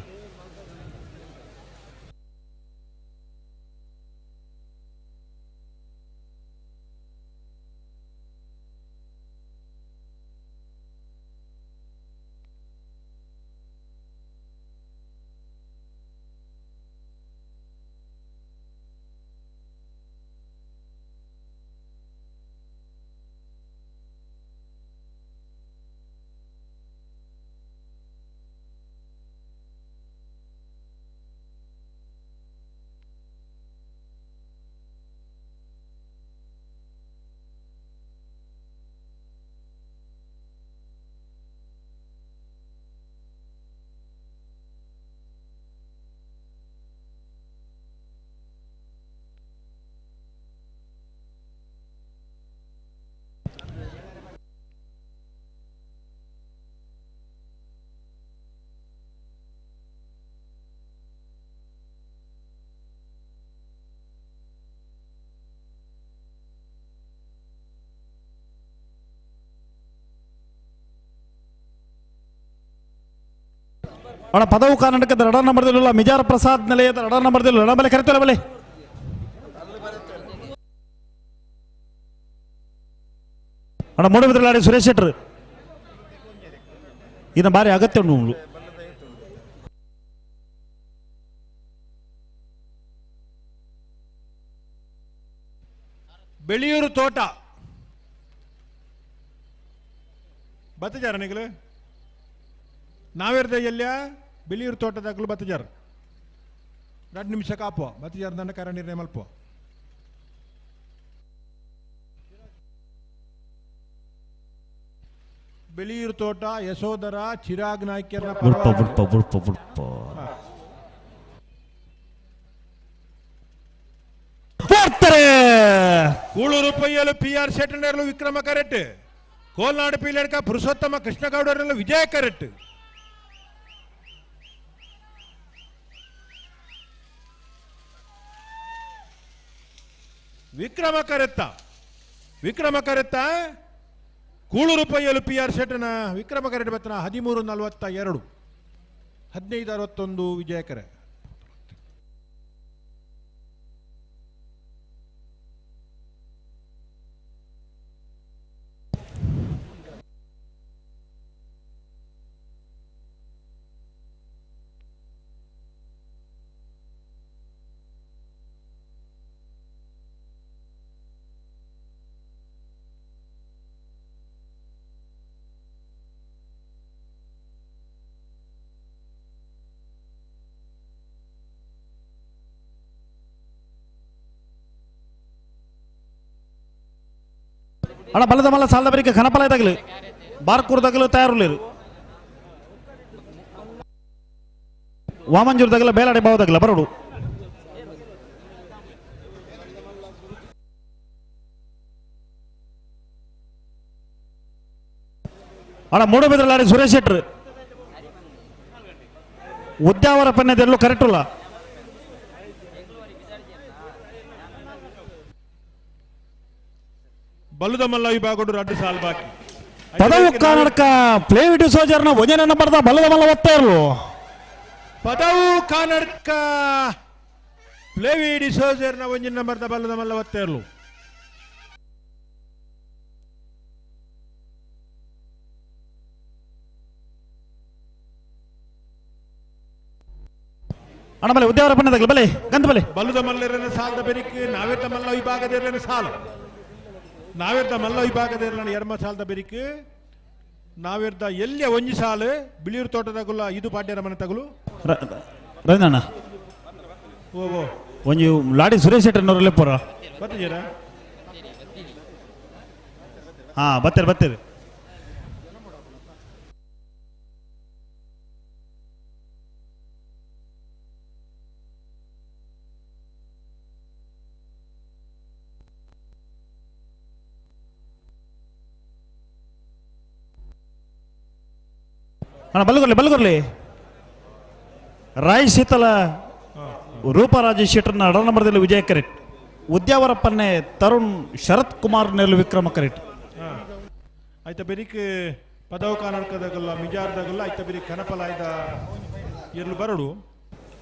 ಅಣ್ಣ ಪದವು ಕರ್ನಾಟಕದ ರಡ ನಂಬರ್ದಲ್ಲ ಮಿಜಾರ್ ಪ್ರಸಾದ್ ನಿಲಯದ ರಡ ನಂಬರ್ದಲ್ಲ ರಡ ಬಲೆ ಕರಿತಲ್ಲ ಬಲೆ. ಅಣ್ಣ ಮೂಡುಬಿದ್ರಲಾಡಿ ಸುರೇಶ್ ಶೆಟ್ಟರ್ ಇದನ್ನ ಬಾರಿ ಅಗತ್ಯ ಉಂಟು. ಬೆಳಿಯೂರು ತೋಟ ಬತ್ತಜಾರ ನಿಗಲು ನಾವೇರ್ದ ಎಲ್ಲ ಬೆಳಿಯೂರು ತೋಟದಾಗಲು ಬತ್ತಜಾರ 2 ನಿಮಿಷ ಕಾಪುವ ಬತ್ತಜಾರ ದಂಡ ಕರ ನಿರ್ಣಯ ಮಲ್ಪುವ. ಬೆಳಿಯೂರು ತೋಟ ಯಶೋಧರ ಚಿರಾಗ್ ನಾಯ್ಕರ್ನ ಬುಡ್ಪ ಬುಡ್ಪ ಬುಡ್ಪ ಬುಡ್ಪ ಬರ್ತಾರೆ. ಕೂಳೂರು ಪೈಯಲು ಪಿ ಆರ್ ಶೆಟ್ಟನರ್ಲು ವಿಕ್ರಮ ಕರೆಕ್ಟ್. ಕೋಲ್ನಾಡು ಪೀಲಡ್ಕ ಪುರುಷೋತ್ತಮ ಕೃಷ್ಣಗೌಡರಲ್ಲೂ ವಿಜಯ ಕರೆಕ್ಟ್. ವಿಕ್ರಮ ಕರೆತ್ತ ವಿಕ್ರಮ ಕರೆತ್ತ ಕೂಳೂರು ಪೈಯಲು ಪಿ ಆರ್ ಶೆಟ್ಟನ ವಿಕ್ರಮ ಕರೆಟ್ ಬತ್ತನ 13:42 15:61 ವಿಜಯಕರೆ. ಅಣ್ಣ ಬಲದ ಮಲ್ಲ ಸಾಲದ ಬರಿಕ ಕನಪಲ ತಗಲು ಬಾರ್ಕೂರ್ ತಗಲು ತಯಾರುಲೇರು ವಾಮಂಜೂರ್ ತಗಲ ಬೇಲಾಡೆ ಬಾವು ತಗಲ ಬರೋಡು. ಅಣ್ಣ ಮೂಡುಬಿದ್ರಲಾರಿ ಸುರೇಶ್ ಶೆಟ್ರು ಉದ್ಯಾವರ ಪನ್ನೆದೆಲ್ಲೂ ಕರೆಕ್ಟ್ ಅಲ್ಲ. ಬಲ್ಲುದ ಮಲ್ಲ ವಿಭಾಗಡು ರಡ್ಡು ಸಾಲ್ ಬಾಕಿ. ಪದವು ಕರ್ನಾಟಕ ಪ್ಲೇವಿಟಿ ಸೋಜರ್ನ ಒಂಜನೇ ನಂಬರ್ದ ಬಲ್ಲದ ಮಲ್ಲ ಒತ್ತಾ ಇರಲು. ಪದವು ಕರ್ನಾಟಕ ಪ್ಲೇವಿಡಿ ಸೋಜರ್ನ ಒಂಜಿನ ನಂಬರ್ದ ಬಲ್ಲದ ಮಲ್ಲ ಒತ್ತಾ ಇರಲು. ಅಣ್ಣ ಬಲೆ ಉದ್ಯಾವರ ಪನ್ನೆ ಬಲೆ ಗಂತ ಬಲೆ. ಬಲ್ಲುದ ಮಲ್ಲರನ್ನ ಸಾಲದ ಬೆರಿಕ್ ನಾವೇತ ಮಲ್ಲ ವಿಭಾಗದ ಸಾಲು ನಾವೆರ್ದ ಮಲ್ಲ ವಿಭಾಗದ ಎರ್ಮ ಸಾಲದ ಬೆರಿಕ್ ನಾವೆರ್ದ ಎಲ್ಲಿಯ ಒಂಜಿ ಸಾಲು ಬಿಳಿಯೂರು ತೋಟದಾಗುಲ್ಲ ಇದು ಪಾಡ್ಯರ ಮನೆ ತಗುಲು. ರವೀಂದ್ರಣ್ಣ ಓ ಓ ಒಂಜಿ ಲಾಡಿ ಸುರೇಶ್ ಶೆಟ್ಟರ್ನವರಲ್ಲೇ ಪೋರ ಬತ್ತಿದ್ದೀರಾ? ಹಾ ಬತ್ತೀರಿ ಬತ್ತೀರಿ. ಅಣ್ಣ ಬಲ್ಲಗೊರ್ಲಿ ಬಲ್ಲಗೊರ್ಲಿ. ರಾಯ್ ಶೀತಲ ರೂಪರಾಜ ಶೆಟ್ಟರ್ನ ಅಡ ನಂಬರ್ದಲ್ಲಿ ವಿಜಯ ಕರೆಕ್ಟ್. ಉದ್ಯಾವರ ಪನ್ನೆ ತರುಣ್ ಶರತ್ ಕುಮಾರ್ ನೆಲ್ಲು ವಿಕ್ರಮ ಕರೆಕ್ಟ್. ಆಯ್ತ ಬೆರಿಕ್ ಪದವು ಕರ್ನಾಟಕದಾಗಲ್ಲ ಮಿಜಾರ್ದಾಗಲ್ಲ ಆಯ್ತ ಬೆರಿಕ್ ಕನಪಲಾಯ್ದ ಎರ್ಲು ಬರಡು.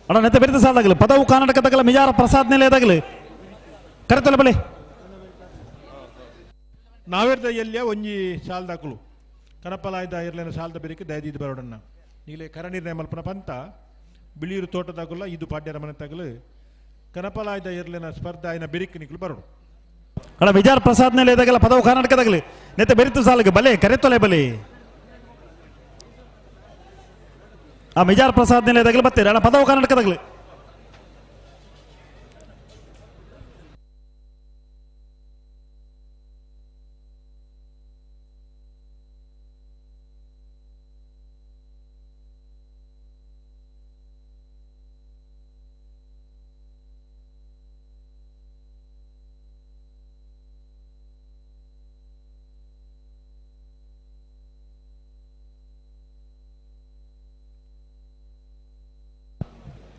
ಅಣ್ಣ ನೆತ್ತ ಬೆರಿತ ಸಾಲಾಗಲಿ ಪದವು ಕರ್ನಾಟಕದಾಗಲ್ಲ ಮಿಜಾರ ಪ್ರಸಾದ್ ನೆಲೆದಾಗಲಿ ಕರೆತಲ್ಲ ಬಲಿ. ನಾವೆರ್ದ ಎಲ್ಲಿಯ ಒಂಜಿ ಸಾಲ್ದಾಕಲು ಕನಪಲಾಯ್ದ ಇರ್ಲೇನ ಸಾಲದ ಬೆರಿಕ್ ದಯದೀದ್ ಬರೋಡನ್ನ ನೀಲೆ ಕರ ನಿರ್ಣಯ ಮಲ್ಪನ ಪಂತ ಬಿಳಿಯೂರು ತೋಟದಾಗುಲ್ಲ ಇದು ಪಾಡ್ಯರ ಮನೆ ತಗಲು ಕನಪಲಾಯ್ದ ಇರ್ಲೇನ ಸ್ಪರ್ಧೆ ಆಯ್ನ ಬೆರಿಕ್ ನಿಕ್ಲು ಬರೋಡು. ಅಣ್ಣ ವಿಜಾರ್ ಪ್ರಸಾದ್ ಮೇಲೆ ಇದಾಗಲ್ಲ ಪದವು ಕರ್ನಾಟಕದಾಗಲಿ ನೆತ್ತ ಬೆರಿತು ಸಾಲಗೆ ಬಲೆ ಕರೆತೊಲೆ ಬಲಿ. ಆ ಮಿಜಾರ್ ಪ್ರಸಾದ್ ಮೇಲೆ ಇದಾಗಲಿ ಬತ್ತೀರಿ ಅಣ್ಣ ಪದವು ಕರ್ನಾಟಕದಾಗಲಿ.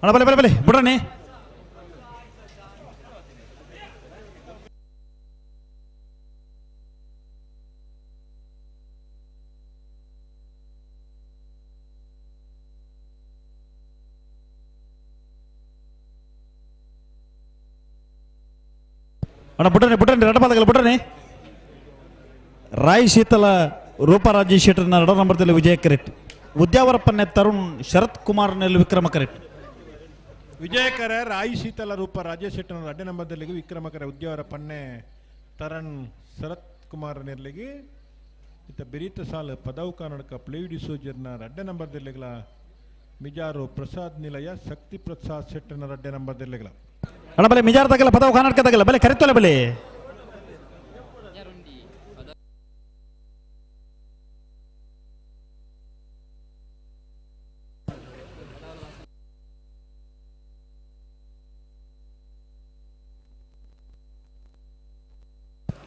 ಅಣ್ಣ ಬಲೆ ಬಲೆ ಬಲೆ ಬಿಡ್ರಣಿ. ಅಣ್ಣ ಬಿಡ್ರಣಿ ಬಿಡ್ರಣಿ ರಡಪಾದಗಲ್ಲ ಬಿಡ್ರಣಿ. ರಾಯ್ ಶೀತಲ ರೂಪರಾಜ ಶೆಟ್ಟರ್ನ ನಡ ನಂಬರ್ದಲ್ಲಿ ವಿಜಯ ಕರೆಕ್ಟ್. ಉದ್ಯಾವರ ಪನ್ನೆ ತರುಣ್ ಶರತ್ ಕುಮಾರ್ ನೆಲ್ಲು ವಿಕ್ರಮ ಕರೆಕ್ಟ್. ವಿಜಯಕರ ರಾಯಿ ಶೀತಲ ರೂಪ ರಾಜೇಶ್ ಶೆಟ್ಟನ ಅಡ್ಡೆ ನಂಬರ್ದಲ್ಲಿ ವಿಕ್ರಮಕರ ಉದ್ಯಾವರ ಪನ್ನೆ ತರಣ್ ಶರತ್ ಕುಮಾರ್ ನೆರ್ಲಿಗೆ ಇತ್ತ ಬಿರಿತ ಸಾಲು ಪದವು ಕರ್ನಾಟಕ ಪ್ಲೇಡಿ ಸೋಜರ್ನ ರಡ್ಡೆ ನಂಬರ್ದಲ್ಲಿಗಳ ಮಿಜಾರು ಪ್ರಸಾದ್ ನಿಲಯ ಶಕ್ತಿ ಪ್ರಸಾದ್ ಶೆಟ್ಟನ ರಡ್ಡೆ ನಂಬರ್ದಲ್ಲಿಗಳ. ಅಣ್ಣ ಬಲೆ ಮಿಜಾರ್ ತಗಲ್ಲ ಪದವು ಕರ್ನಾಟಕ ತಗಲ್ಲ ಬಲೆ ಕರೆತೊಲೆ ಬಲೆ.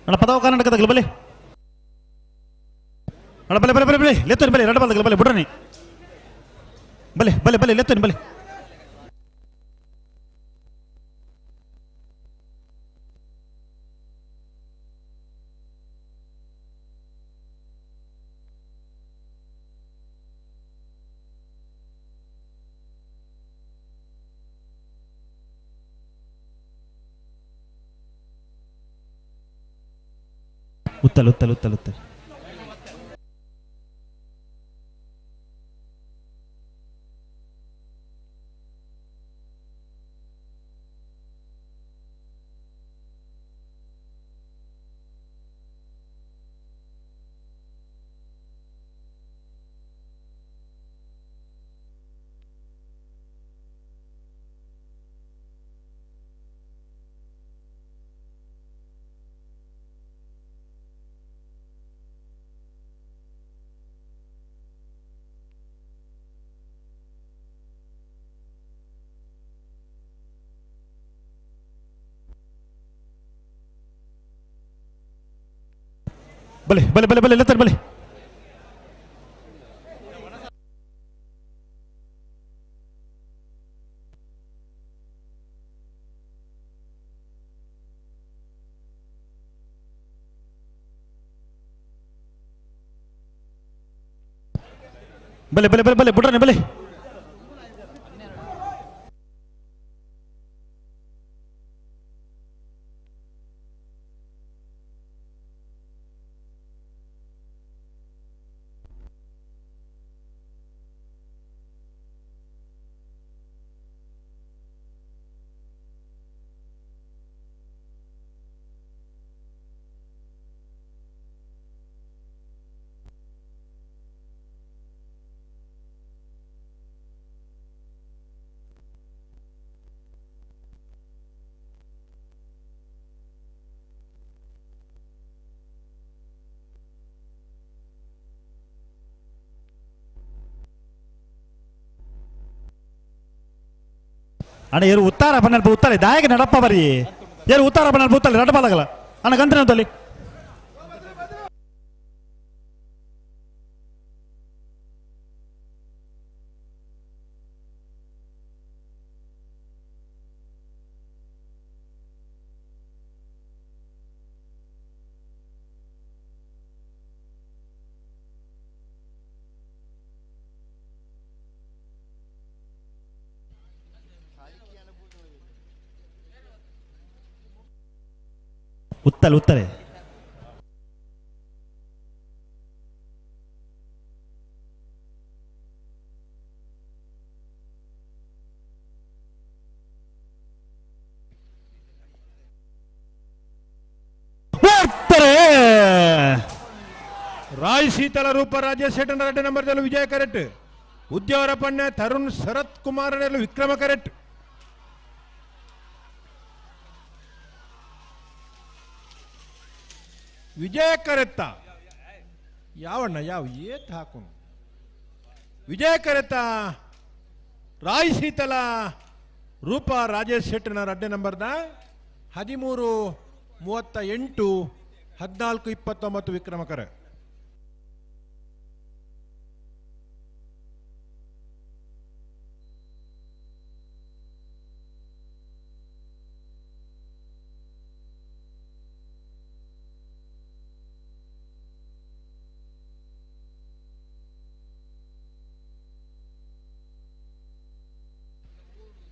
ಅಣ್ಣ ಪದವ ಕರ್ನಾಟಕದ ಬಲೆ ಅಣ್ಣ ಬಲೆ ಬಲೆ ಬಲೆ ಬಲೆ ಲೆತ್ತೋನಿ ಬಲೆ ರಡ್ಡ ಬಲ್ದಗಲ ಬಲೆ ಬುಡ್ರನಿ ಬಲೆ ಬಲೆ ಬಲೆ ಲೆತ್ತೋನಿ ಬಲೆ ಉತ್ತಲ್ ಉತ್ತಲ್ ಉತ್ತಲ್ ಉತ್ತಲ್ ಬಲೆ ಬಲೆ ಬಲೆ ಬಲೆ ಲೆತ್ತರ್ ಬಲೆ ಬಲೆ ಬಲೆ ಬಲೆ ಬಲೆ ಬುಡ್ರನೆ ಬಲೆ ಅಣ್ಣ ಏರು ಉತ್ತಾರ ಬನ್ನಲ್ಪ ಉತ್ತಾರೆ ದಾಯಕ ನಡಪ್ಪ ಬರಿ ಏರು ಉತ್ತಾರ ಬನ್ನಲ್ಪ ಉತ್ತಲೆ ರಡ್ಡ ಬಾಲಗಲ ಅಣ್ಣ ಗಂತ್ರ ಅಂತಲ್ಲಿ ಉತ್ತಲೆ ಉತ್ತಲೆ ಉತ್ತರೆ ರಾಯ್ ಶೀತಲ ರೂಪ ರಾಜೇಶ್ ಶೆಟ್ಟನ್ ರಡ್ಡ ನಂಬರ್ ವಿಜಯ ಕರೆಕ್ಟ್ ಉದ್ಯವರ ಪಣ್ಯ ತರುಣ್ ಶರತ್ ಕುಮಾರ್ ವಿಕ್ರಮ ಕರೆಕ್ಟ್ ವಿಜಯ ಕರೆತ್ತ ಯಾವಣ್ಣ ಯಾವ ಏತ್ ಹಾಕುನು ವಿಜಯ ಕರೆತ್ತ ರಾಯ್ ಶೀತಲ ರೂಪ ರಾಜೇಶ್ ಶೆಟ್ಟನ ರಡ್ಡೆ ನಂಬರ್ನ 13:38 14:29 ವಿಕ್ರಮಕರ.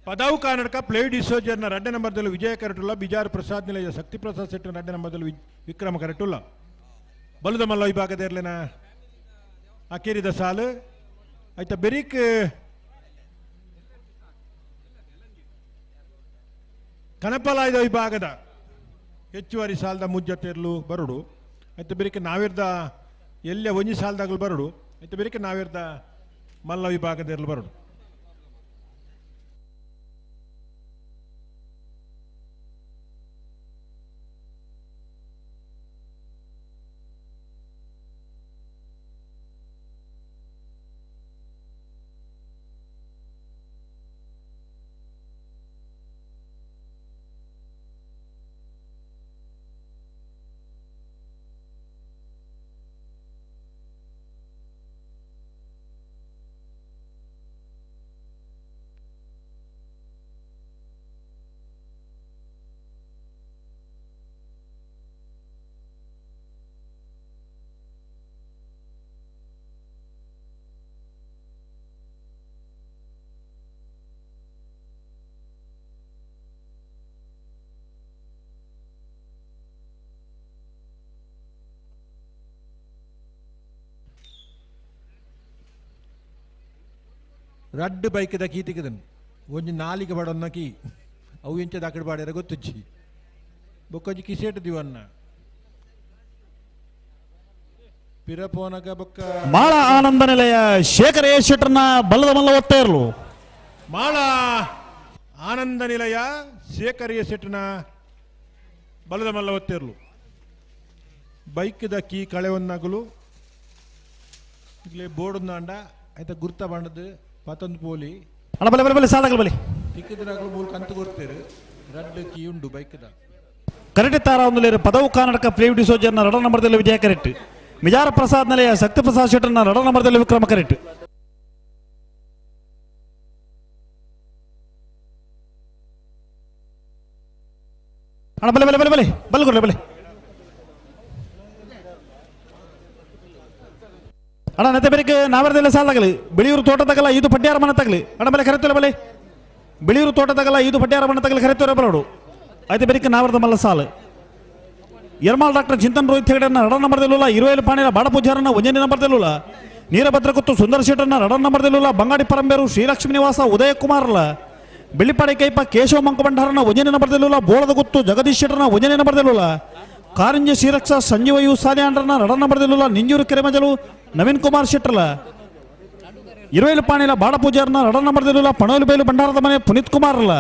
ಪದವು ಕರ್ನಾಟಕ ಪ್ಲೇ ಡಿಸೋಜರ್ನ ರಡ್ಡ ನಂಬರ್ದಲ್ಲಿ ವಿಜಯ ಕರಟುಲ್ಲ, ಬಿಜಾರ್ ಪ್ರಸಾದ್ ನಿಲಯ ಶಕ್ತಿ ಪ್ರಸಾದ್ ಶೆಟ್ಟರ್ ರಡ್ಡ ನಂಬರ್ದಲ್ಲಿ ವಿಕ್ರಮ ಕರಟುಲ್ಲ. ಬಲುದ ಮಲ್ಲ ವಿಭಾಗದ ಇರ್ಲಿನ ಅಕೇರಿದ ಸಾಲು ಆಯ್ತಾ ಬೆರಿಕ್ ಕನಪಲಾಯ್ದ ವಿಭಾಗದ ಹೆಚ್ಚುವರಿ ಸಾಲದ ಮುಜ್ಜತೆರ್ಲು ಬರುಡು ಆಯ್ತು ಬೆರಿಕೆ ನಾವಿರ್ದ ಎಲ್ಲೆ ಒಂಜಿ ಸಾಲದಾಗಲು ಬರುಡು ಆಯ್ತು ಬೆರಿಕೆ ನಾವಿರ್ದ ಮಲ್ಲ ವಿಭಾಗದ ಇರ್ಲು ಬರುಡು. ರಡ್ಡ್ ಬೈಕ್ದ ಕೀ ತಿಕ್ಕದನ್ ಒಂಜಿ ನಾಲಿಗೆ ಬಡೊನ್ನ ಕೀ ಅವು ಎಂಚ ದಾಕಡ್ ಬಾಡ್ಯಾರ ಗೊತ್ತುಜ್ಜಿ ಬೊಕ್ಕೊಂಜಿ ಕಿಸೇಟ್ ದಿವನ್ನ ಪಿರಪೋನಗ ಬೊಕ್ಕ ಮಾಳ ಆನಂದ ನಿಲಯ ಶೇಖರ ಎ ಶೆಟ್ಟರ್ನ ಬಲ್ಲದ ಮಲ್ಲ ಒತ್ತ ಇರಲು. ಮಾಳ ಆನಂದ ನಿಲಯ ಶೇಖರ್ ಎ ಶೆಟ್ಟರ್ನ ಬಲದ ಮಲ್ಲ ಒತ್ತಿರ್ಲು. ಬೈಕ್ದ ಕೀ ಕಳೆವನ್ನಾಗಲು ಇಲ್ಲೇ ಬೋರ್ಡ್ ಅಂಡ ಆಯ್ತಾ ಗುರ್ತ ಬಂಡದು ಪತೊಂದು ಪೋಲಿ. ಅಣ್ಣ ಬಲೆ ಬಲೆ ಬಲೆ ಸಾಲಗಲ್ ಬಲೆ. ತಿಕ್ಕಿದ್ರಾಗಲು ಮೂಲ ಕಂತು ಕೊಡ್ತೇರು ರಡ್ಡ್ ಕೀ ಉಂಡು ಬೈಕ್ದ. ಕರೆಕ್ಟ್ ತಾರ ಒಂದು ಲೇರು ಪದವು ಕರ್ನಾಟಕ ಫ್ಲೇವ್ ಡಿಸೋಜರ್ನ ರಡ ನಂಬರ್ದಲ್ಲಿ ವಿಜಯ ಕರೆಕ್ಟ್. ಮಿಜಾರ ಪ್ರಸಾದ್ ನಿಲಯ ಶಕ್ತಿ ಪ್ರಸಾದ್ ಶೆಟ್ಟರ್ನ ರಡ ನಂಬರ್ದಲ್ಲಿ ವಿಕ್ರಮ ಕರೆಕ್ಟ್. ಅಣ್ಣ ಬಲೆ ಬಲೆ ಬಲೆ ಬಲೆ ಬಲ್ ಕೊಡ್ಲೆ ಬಲೆ. ಅಣ್ಣ ನತ್ತೆ ಬೆರಿಕ್ ನಾವರದೆಲ್ಲ ಸಾಲಾಗಲಿ ಬಿಳಿಯೂರು ತೋಟದಾಗಲ್ಲ ಇದು ಪಡ್ಯಾರ ಮನೆ ತಗಲಿ. ಅಣ್ಣ ಬಲೆ ಕರೆತೋಲೆ ಬಲೆ ಬಿಳಿಯೂರು ತೋಟದಾಗಲ್ಲ ಇದು ಪಡ್ಯಾರ ಮನೆ ತಗಲಿ ಕರೆತೋರೆ ಬಲೋಡು. ಆಯ್ತು ಬೆರಿಕ್ ನಾವರದ ಮಲ್ಲ ಸಾಲು. ಯರ್ಮಾಲ್ ಡಾಕ್ಟರ್ ಚಿಂತನ್ ರೋಹಿತ್ ಹೆಗಡೆನ ರಡ ನಂಬರ್ದಲ್ಲೂಲ ಇರುವೇಲು ಪಾಣಿನ ಬಾಡಪೂಜಾರನ್ನ ಒಂಜನೇ ನಂಬರ್ದಲ್ಲೂಲ ನೀರಭದ್ರಕೊತ್ತು ಸುಂದರ ಶೆಟ್ಟರ್ನ ರಡ ನಂಬರ್ದಲ್ಲೂಲ ಬಂಗಾಡಿ ಪರಂಬೇರು ಶ್ರೀಲಕ್ಷ್ಮೀ ನಿವಾಸ ಉದಯ ಕುಮಾರ್ಲ ಬಿಳಿಪಾಡಿ ಕೈಪ ಕೇಶವ ಮಂಕಭಂಡಾರನ ಒಂಜನೇ ನಂಬರ್ದಲ್ಲೂಲ ಬೋಳದ ಗುತ್ತು ಜಗದೀಶ್ ಶೆಟ್ಟರ್ನ ಒಂಜನೇ ನಂಬರ್ದಲ್ಲೂಲ ಕಾರಂಜ ಶ್ರೀರಕ್ಷ ಸಂಜೀವಯು ಸಾಲಿಯಾಂಡ್ರನ ರಡ ನಂಬರ್ದಲ್ಲೂಲ ನಿಂಜೂರು ಕೆರೆಮಜಲು ನವೀನ್ ಕುಮಾರ್ ಶೆಟ್ಟರ್ಲ ಇರುವೇಲು ಪಾಣಿಲ ಬಾಡಪೂಜಾರನ ರಡ ನಂಬರ್ದಲ್ಲೂಲ ಪಣೋಲು ಬೈಲು ಭಂಡಾರದ ಮನೆ ಪುನೀತ್ ಕುಮಾರ್ಲ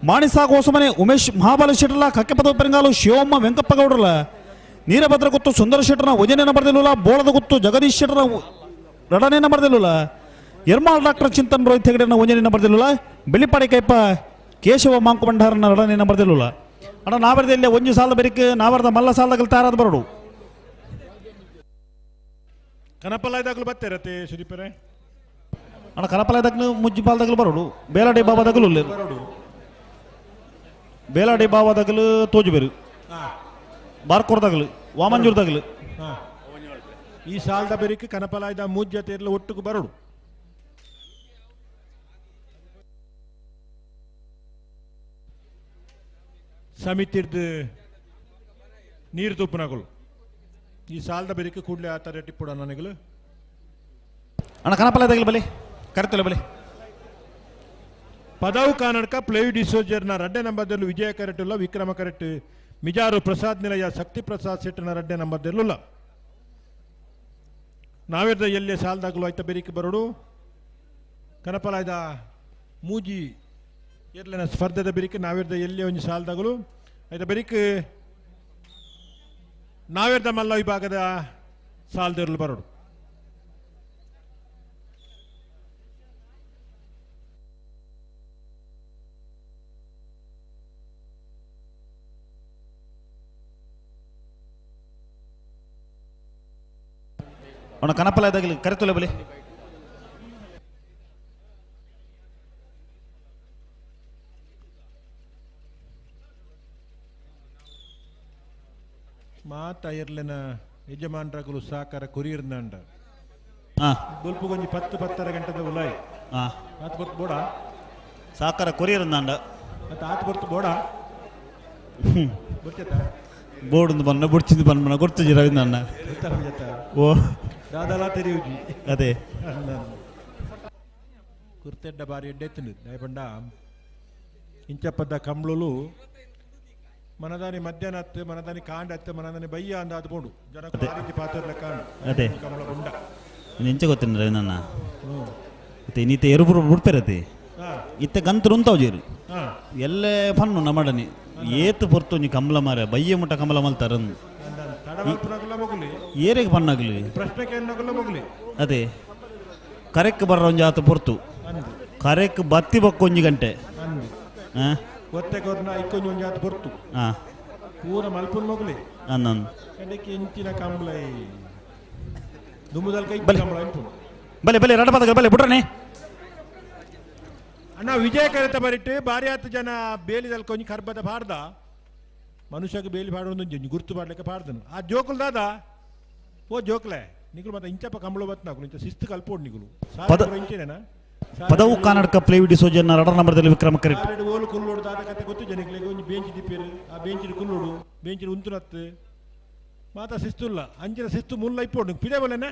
ಮಾಣಿಸಾ ಗೋಸಮನೆ ಉಮೇಶ್ ಮಹಾಬಲ ಶೆಟ್ಟರ್ಲ ಕಕ್ಕೆಪದ ಪೆರಂಗಾಲು ಶಿವಮ್ಮ ವೆಂಕಪ್ಪ ಗೌಡ್ರಲ ನೀರಭದ್ರ ಗುತ್ತು ಸುಂದರ ಶೆಟ್ಟರ್ನ ಒಂಜನೇ ನಂಬರ್ದಲ್ಲೂಲ ಬೋಳದ ಗುತ್ತು ಜಗದೀಶ್ ಶೆಟ್ಟರ್ನ ರಡನೇ ನಂಬರ್ದಲ್ಲೂಲ ಯರ್ಮಾಲ್ ಡಾಕ್ಟರ್ ಚಿಂತನ್ ರೋಹಿತ್ ಹೆಗಡೆನ ಒಂಜನೇ ನಂಬರ್ದಲ್ಲೂಲ ಬಿಳಿಪಾಡಿ ಕೈಪ ಕೇಶವ ಮಾಂಕು ಭಂಡಾರನ ರಡನೇ ನಂಬರ್ದಲ್ಲೂಲ. ಅಣ್ಣ ನಾವರದಲ್ಲಿ ಒಂಜಿ ಸಾಲದ ಬೆರಿಕ್ ನಾವರದ ಮಲ್ಲ ಸಾಲದಗಳು ತಾರಾದ ಬರೋಡು. ಕನಪಲಾಯ್ದಾಗಲು ಬತ್ತೇರತ್ತೆ ಸುದೀಪರೇ. ಅಣ್ಣ ಕನಪಲಾಯ್ದಾಗ್ಲು ಮುಜ್ಜಿ ಪಾಲ್ದಾಗಲು ಬರೋಡು. ಬೇಲಾಡಿ ಬಾಬಾದಾಗಲು ಉಲ್ಲೇರು. ಬೇಲಾಡಿ ಬಾಬಾದಾಗಲು ತೋಜುಬೇರು. ಬಾರ್ಕೋರ್ದಾಗಲು ವಾಮಂಜೂರ್ದಾಗಲು. ಈ ಸಾಲದ ಬೆರಿಕ್ ಕನಪಲಾಯ್ದ ಮೂಜ್ಜ ತೇರ್ಲ ಒಟ್ಟುಕು ಬರೋಡು. ಸಮಿತಿರ್ದು ನೀರು ತುಪ್ಪನಗಳು ಈ ಸಾಲದ ಬೆರಿಕೆ ಕೂಡಲೇ ಆ ಥರ ಟಿಪ್ಪುಡ ನನಗಲು. ಅಣ್ಣ ಕನಪಲಾಯ್ದಾಗಲು ಬಲಿ ಕರೆತಲೆ ಬಲಿ. ಪದವು ಕರ್ನಾಟಕ ಪ್ಲೇಯ್ ಡಿಸೋಜರ್ನ ರಡ್ಡೆ ನಂಬರ್ದಲ್ಲೂ ವಿಜಯ ಕರೆಕ್ಟ್ ಇಲ್ಲ ವಿಕ್ರಮ ಕರೆಕ್ಟ್ ಮಿಜಾರು ಪ್ರಸಾದ್ ನಿಲಯ ಶಕ್ತಿ ಪ್ರಸಾದ್ ಶೆಟ್ಟನ ರಡ್ಡೆ ನಂಬರ್ದಲ್ಲೂ ನಾವೇರ್ದ ಎಲ್ಲೇ ಸಾಲದಾಗಲು ಆಯ್ತ ಬೆರಿಕೆ ಬರೋಡು. ಕನಪಲಾಯ್ದ ಮೂಜಿ ಎರ್ಲೆನ ಸ್ಪರ್ಧೆದ ಬೆರಿಕೆ ನಾವೇರ್ದ ಎಲ್ಲೇ ಒಂದು ಸಾಲದಾಗಲು ಆಯ್ತ ಬೆರಿಕೆ ನಾವೇರ್ದ ಮಲ್ಲ ವಿಭಾಗದ ಸಾಲದಿರಲು ಬರೋಡು. ಅವನ ಕನಪಲಾಯ್ದಾಗಲಿ ಕರೆತೊಲೆ ಬಲಿ. ಮಾತ ಇರ್ಲೆನ ಯಜಮಾನ್ರಗಳು ಸಾಕಾರ ಕುರಿಯಿರ್ನಂಡ. ಬೊಲ್ಪುಗೊಂಜಿ ಪತ್ತು ಪತ್ತರ ಗಂಟೆದ ಉಲಾಯ್. ಆತ್ ಗೊತ್ತು ಬೋಡ? ಸಾಕಾರ ಕೊರಿಯರ್ನಾಂಡ. ಮತ್ತೆ ಆತ್ ಗೊತ್ತು ಬೋಡ? ಗೊತ್ತೈತಾ? ಬೋರ್ಡ್ ಬನ್ನ ಬುಡ್ಚಿದ್ದು ಬನ್ನ ಗೊತ್ತುಜಿ ರವೀಂದ್ರಣ್ಣ. ಓ ದಾದಲಾ ತೆರೆಯುಜಿ. ಅದೇ. ಕುರ್ತೆಡ್ಡ ಬಾರಿ ಎಡ್ಡೆ ತಿಂದು ದಯಪಂಡ ಇಂಚಪ್ಪದ ಕಂಬ್ಳುಲು ಮನದಾನಿ ಮಧ್ಯಾಹ್ನ ಹತ್ತು ಮನದಾನಿ ಕಾಂಡ ಹತ್ತು ಮನದಾನಿ ಬಯ್ಯ ಅಂದ ಅದು ಬೋಡು ಜನ ಆ ರೀತಿ ಪಾತ್ರ ಕಾಂಡು. ಅದೇ. ಕಂಬಳ ಉಂಡ. ಎಂಚ ಗೊತ್ತಿನ ರವೀಂದ್ರಣ್ಣ? ಇತ್ತೆ ಇನ್ನಿತ್ತೆ ಎರುಬುರು ಬುಡ್ಪೆರತಿ. ಇತ್ತೆ ಗಂತರು ಉಂತಾವ್ ಜೇರು. ಎಲ್ಲೇ ಪನ್ನು ನಮ್ಮಡನಿ ಏತು ಪೊರ್ತು ಒಂಜಿ ಕಂಬಳ ಮಾರೆ ಬಯ್ಯ ಮುಟ್ಟ ಕಂಬಳ ಮಲ್ತಾರ ಏರೆಗ್ ಪನ್ನಾಗ್ಲಿ ಪ್ರಶ್ನೆ ಕೇಳೋಗಲ್ಲ ಮೊಗಲಿ. ಅದೇ ಕರೆಕ್ ಬರ್ರ ಒಂಜಿ ಆತ ಪೊರ್ತು ಕರೆಕ್ ಬತ್ತಿ ಬೊಕ್ಕ ಒಂಜಿ ಗಂಟೆ. ಒತ್ತೆ ಕೊರ್ನ ಐಕೊಂಜಿ ಒಂಜಿ ಆತ ಪೊರ್ತು. ಪೂರ ಮಲ್ಪುನ್ ಮೊಗಲಿ. ಅನ್ನನ್. ಕಡೆಗೆ ಇಂಚಿನ ಕಂಬಳ ದುಮ್ಮುದಲ್ ಕೈ ಬಲೆ. ಕಂಬಳ ಇಂಪುನು. ಬಲೆ ಬಲೆ ರಡ ಪದಕ ಬಲೆ ಬುಡ್ರನೆ. ಅಣ್ಣ ವಿಜಯ ಕರೆತ ಬರಿಟ್ಟು ಬಾರಿ ಆತು ಜನ ಬೇಲಿದಲ್ ಕೊಂಜಿ ಕರ್ಬದ ಪಾಡ್ದ ಮನುಷ್ಯಗೆ ಬೇಲಿ ಪಾಡೊಂದು ಒಂಜಿ ಗುರ್ತು ಪಾಡ್ಲಿಕ್ಕೆ ಪಾಡ್ದನು ಆ ಜೋಕುಲ್ ದಾದ ಓ ಜೋಕ್ಲೆ ನಿಗುಲು ಮತ್ತೆ ಇಂಚಪ್ಪ ಕಂಬಳು ಬತ್ನಾಕುಲು ಇಂಚ ಶಿಸ್ತು ಕಲ್ಪೋಡು ನಿಗುಲು ಇಂಚೇನೇನಾ? ಪದವು ಕರ್ನಾಟಕ ಪ್ಲೇವಿ ಡಿಸೋಜನ್ನ ರಡ ನಂಬರ್ದಲ್ಲಿ ವಿಕ್ರಮ ಕರೆಕ್ಟ್. ಆಲ್ರೆಡಿ ಓಲು ಕುಲ್ಲೋಡು ದಾದ ಕತೆ ಗೊತ್ತು ಜನಗಳಿಗೆ ಒಂಜಿ ಬೆಂಚ್ ದಿಪ್ಪೇರು ಆ ಬೆಂಚಿನ ಕುಲ್ಲೋಡು ಬೆಂಚಿನ ಉಂತುನತ್ತು ಮಾತ ಶಿಸ್ತುಲ್ಲ ಅಂಚಿನ ಶಿಸ್ತು ಮುಲ್ಲ ಇಪ್ಪೋಡು ಪಿರೆ ಬೊಲೆನ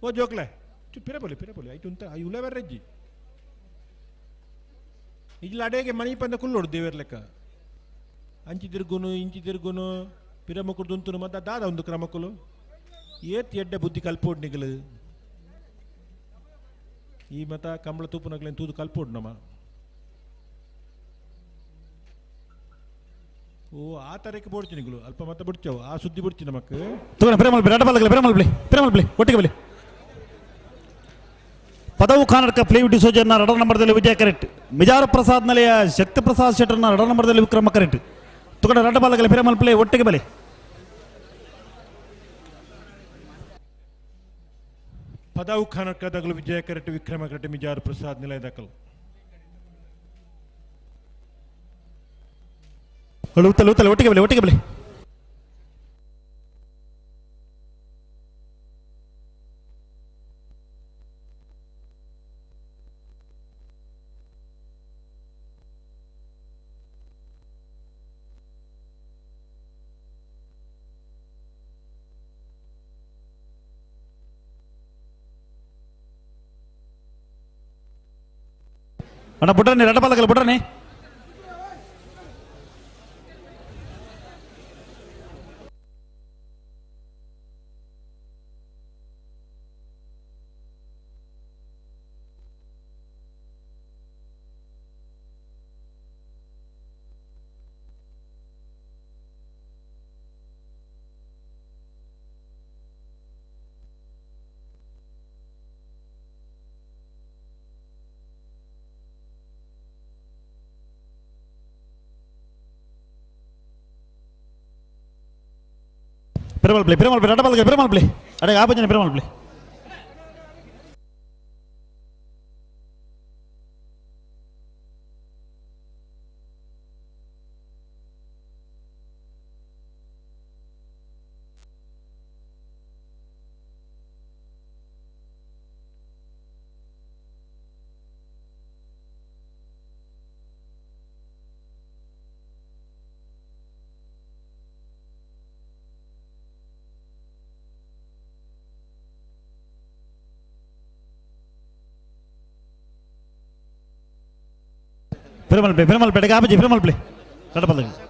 ಓ ಜೋಕ್ಲೆ ಚು ಪಿರೆ ಬೊಲೆ ಪಿರೆ ಬೊಲೆ ಐಟು ಉಂತ I ಉಲೆ ಬರ್ರೆಜ್ಜಿ ಇಜ್ಲ ಅಡೇಗೆ ಮನಿ ಪಂದ ಕುಲ್ಲೋಡು ದೇವರ ಲೆಕ್ಕ ಅಂಚಿ ತಿರ್ಗುನು ಇಂಚಿ ತಿರ್ಗುನು ಪಿರಮುಕುಡು ದುಂತುನು ಮತ್ತೆ ದಾದ ಒಂದು ಕ್ರಮಕುಲು ಏತ್ ಎಡ್ಡೆ ಬುದ್ಧಿ ಕಲ್ಪೋಡ್ ನಿಗಲು ಈ ಮತ ಕಂಬಳ ತೂಪುನಗ್ಲೇನು ತೂದು ಕಲ್ಪೋಡು ನಮ ಓ ಆ ತರಕ್ಕೆ ಬೋಡ್ಚಿ ನಿಗಲು ಅಲ್ಪ ಮತ ಬಿಡ್ಚವು ಆ ಸುದ್ದಿ ಬಿಡ್ಚಿ ನಮಕ್ ತಗೊಂಡು ಪ್ರೇಮಲ್ ಬಿಳಿ ರಡ್ಡ ಬಾಲಕಲೆ ಪ್ರೇಮಲ್ ಬಿಳಿ ಪ್ರೇಮಲ್ ಬಿಳಿ ಒಟ್ಟಿಗೆ ಬಿಳಿ ಪದವು ಕಾನಡ್ಕ ಪ್ಲೇವ್ ಡಿಸೋಜನ್ನ ರಡ ನಂಬರ್ದಲ್ಲಿ ವಿಜಯ ಕರೆಕ್ಟ್ ಮಿಜಾರ ಪ್ರಸಾದ್ ನಲೆಯ ಶಕ್ತಿ ಪ್ರಸಾದ್ ಶೆಟ್ಟರ್ನ ರಡ ನಂಬರ್ದಲ್ಲಿ ವಿಕ್ರಮ ಕರೆಕ್ಟ್ ತಗೊಂಡು ರಡ್ಡ ಬಾಲಕಲೆ ಪ್ರೇಮಲ್ ಪ್ಲೇ ಒಟ್ಟಿಗೆ ಬಲಿ ಪದವು ಖಾನಡ್ಕದಗಲು ವಿಜಯ ಕರೆಕ್ಟ್ ವಿಕ್ರಮ ಕರೆಕ್ಟ್ ಮಿಜಾರ್ ಪ್ರಸಾದ್ ನಿಲಯ ದಕಲು ಉತ್ತಲೆ ಉತ್ತಲೆ ಒಟ್ಟಿಗೆ ಬಲಿ ಒಟ್ಟಿಗೆ ಬಲಿ ಅಣ್ಣ ಬುಡ್ರನಿ ರಡ್ಡ ಬಾಲಕಲೆ ಬುಡ್ರನಿ பெருமாள் பிள்ளை பெருமாள் பிள்ளை ரடபாலுக்கு பெருமாள் பிள்ளை அடே ஆபஞ்சன பெருமாள் பிள்ளை பெருமாள் பிள்ளை பெருமாள் பிள்ளை ஆபஞ்சி பெருமாள் பிள்ளை ரடபாலுக்கு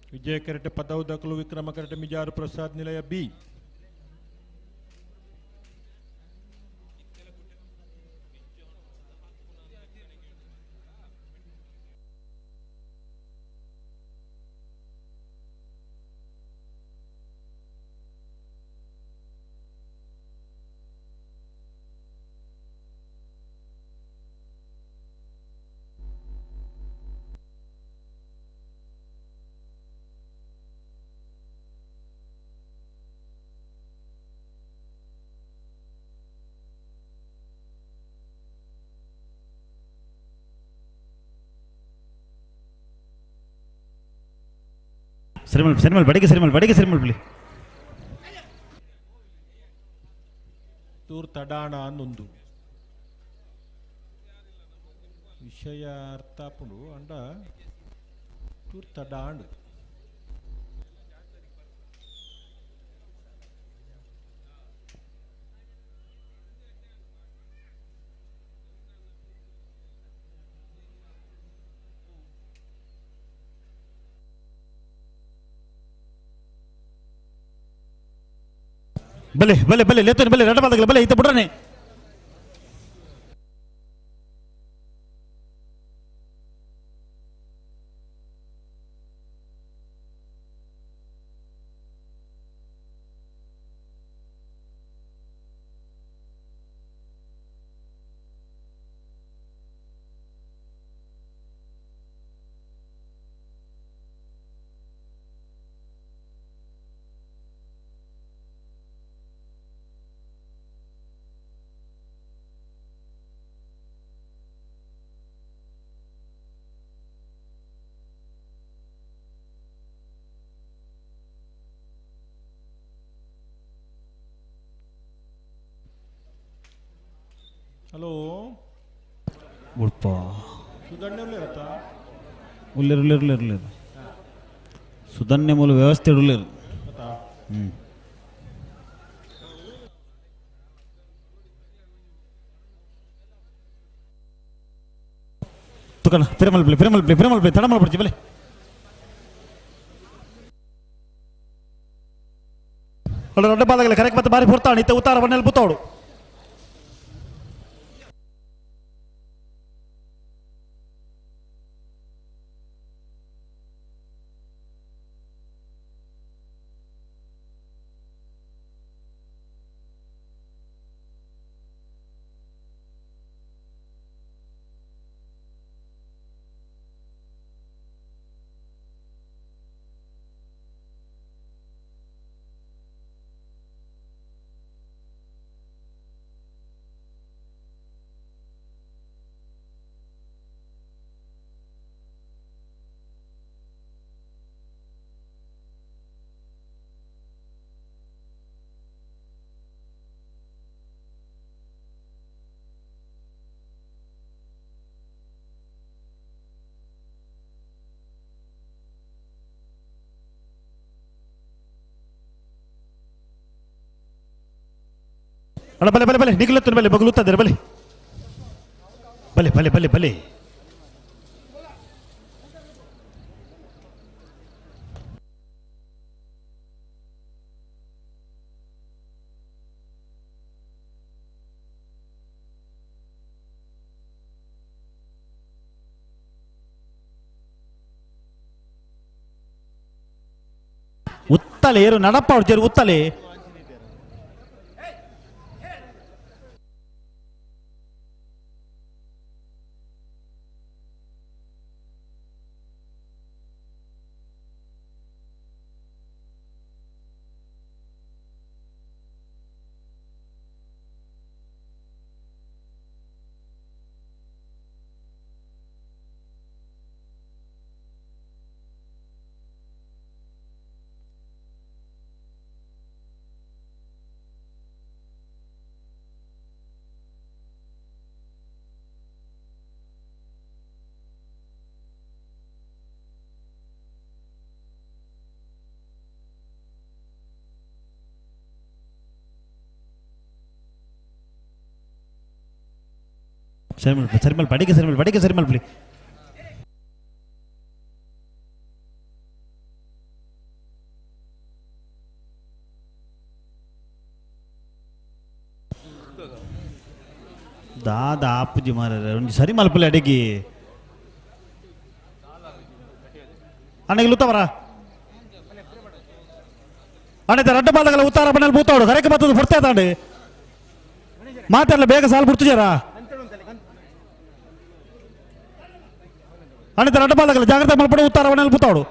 ವಿಜಯ ಕರೆಕ್ಟ್ ಪದವು ದಕಲು ವಿಕ್ರಮ ಕರೆಕ್ಟ್ ಮಿಜಾರು ಪ್ರಸಾದ್ ನಿಲಯ ಬಿ ಸರಿಮಲ್ ಸರಿಮಲ್ ಬಡಿಗೆ ಸರಿಮಲ್ ಬಡಿಗೆ ಸರಿಮಲ್ ಬಿಳಿ ತೂರ್ ತಡಾಣ ಅನ್ನೊಂದು ವಿಷಯ ಅರ್ಥ ಆಪುಂಡು ಅಂಡ ತೂರ್ ತಡಾಂಡ್ ಬಲೆ ಬಲೆ ಬಲೆ ಲೇತೋನಿ ಬಲೆ ರಡಬಾದಗಲ ಬಲೆ ಇತ್ತ ಬುಡ್ರನೆ ಹಲೋ ಉಡ್ಪ ಸುಧನ್ಯ ಉಲ್ಲೇರತ್ತ ಉಲ್ಲೇರು ಉಲ್ಲೇರು ಉಲ್ಲೇರು ಉಲ್ಲೇರು ಸುಧನ್ಯ ಮೂಲ ವ್ಯವಸ್ಥೆ ಉಲ್ಲೇರು. ಅತ್ತಾ ಹ್ಞೂ ತುಕಣ ಪಿರಮಲ್ ಪ್ಲೇ ಪಿರಮಲ್ ಪ್ಲೇ ಪಿರಮಲ್ ಪ್ಲೇ ತಡಮಲ್ ಪಡ್ಚಿ ಬಲೆ ಒಳ್ಳೆ ದೊಡ್ಡ ಬಾಲಗಲ್ಲ ಕರೆಕ್ಟ್ ಮತ್ತೆ ಬಾರಿ ಪುರ್ತಾಣ ಇತ್ತ ಉತ್ತಾರ ಬಣ್ಣಲ್ಲಿ ಪುತ್ತೋಡು. ಅಣ್ಣ ಬಲೆ ಬಲೆ ಬಲೆ ನಿಗ್ಲತ್ತನ ಬಲೆ ಬಗಲುತ್ತದೆ ಬಲೆ ಬಲೆ ಬಲೆ ಬಲೆ ಬಲೆ ಉತ್ತಲೆ ಏರು ನಡಪ್ಪ ಅವ್ರು ಉತ್ತಲೆ. ಸರಿ ಮಲ್ಪ ಸರಿ ಮಲ್ಪ ಅಡಿಗೆ ಸರಿ ಮಲ್ಪ ಅಡಿಗೆ ಸರಿ ಮಲ್ಪಲಿ. ದಾದ ಆಪುಜಿ ಮಾರ ಒಂಜಿ ಸರಿ ಮಲ್ಪಲೆ ಅಡಿಗೆ ಅಣ್ಣಗೆ ಲುತ್ತವರ ಅಣ್ಣ ರಡ್ಡ ಬಾಲಗಲ ಉತ್ತಾರ ಬಣ್ಣಲ್ಲಿ ಬೂತಾಡು ಕರೆಕ್ ಬರ್ತದೆ ಪುಡ್ತಾ ತಾಂಡು ಮಾತಾಡಲ ಬೇಗ ಸಾಲು ಬಿಡ್ತಿಜಾರ ಅಣ್ಣ ರಡ್ಡ ಬಾಲಗಲ ಜಾಗ್ರತೆ ಮಲ್ಪಡು ಉತ್ತಾರ ಬಣ್ಣಲ್ಲಿ ಬೂತಾಡು.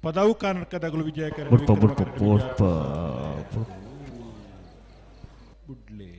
ಪದವು ಕರ್ನಾಟಕದಗಳು ವಿಜಯ ಬುಡ್ಪ ಬುಡ್ಪ ಬುಡ್ಪ ಬುಡ್ಲೆ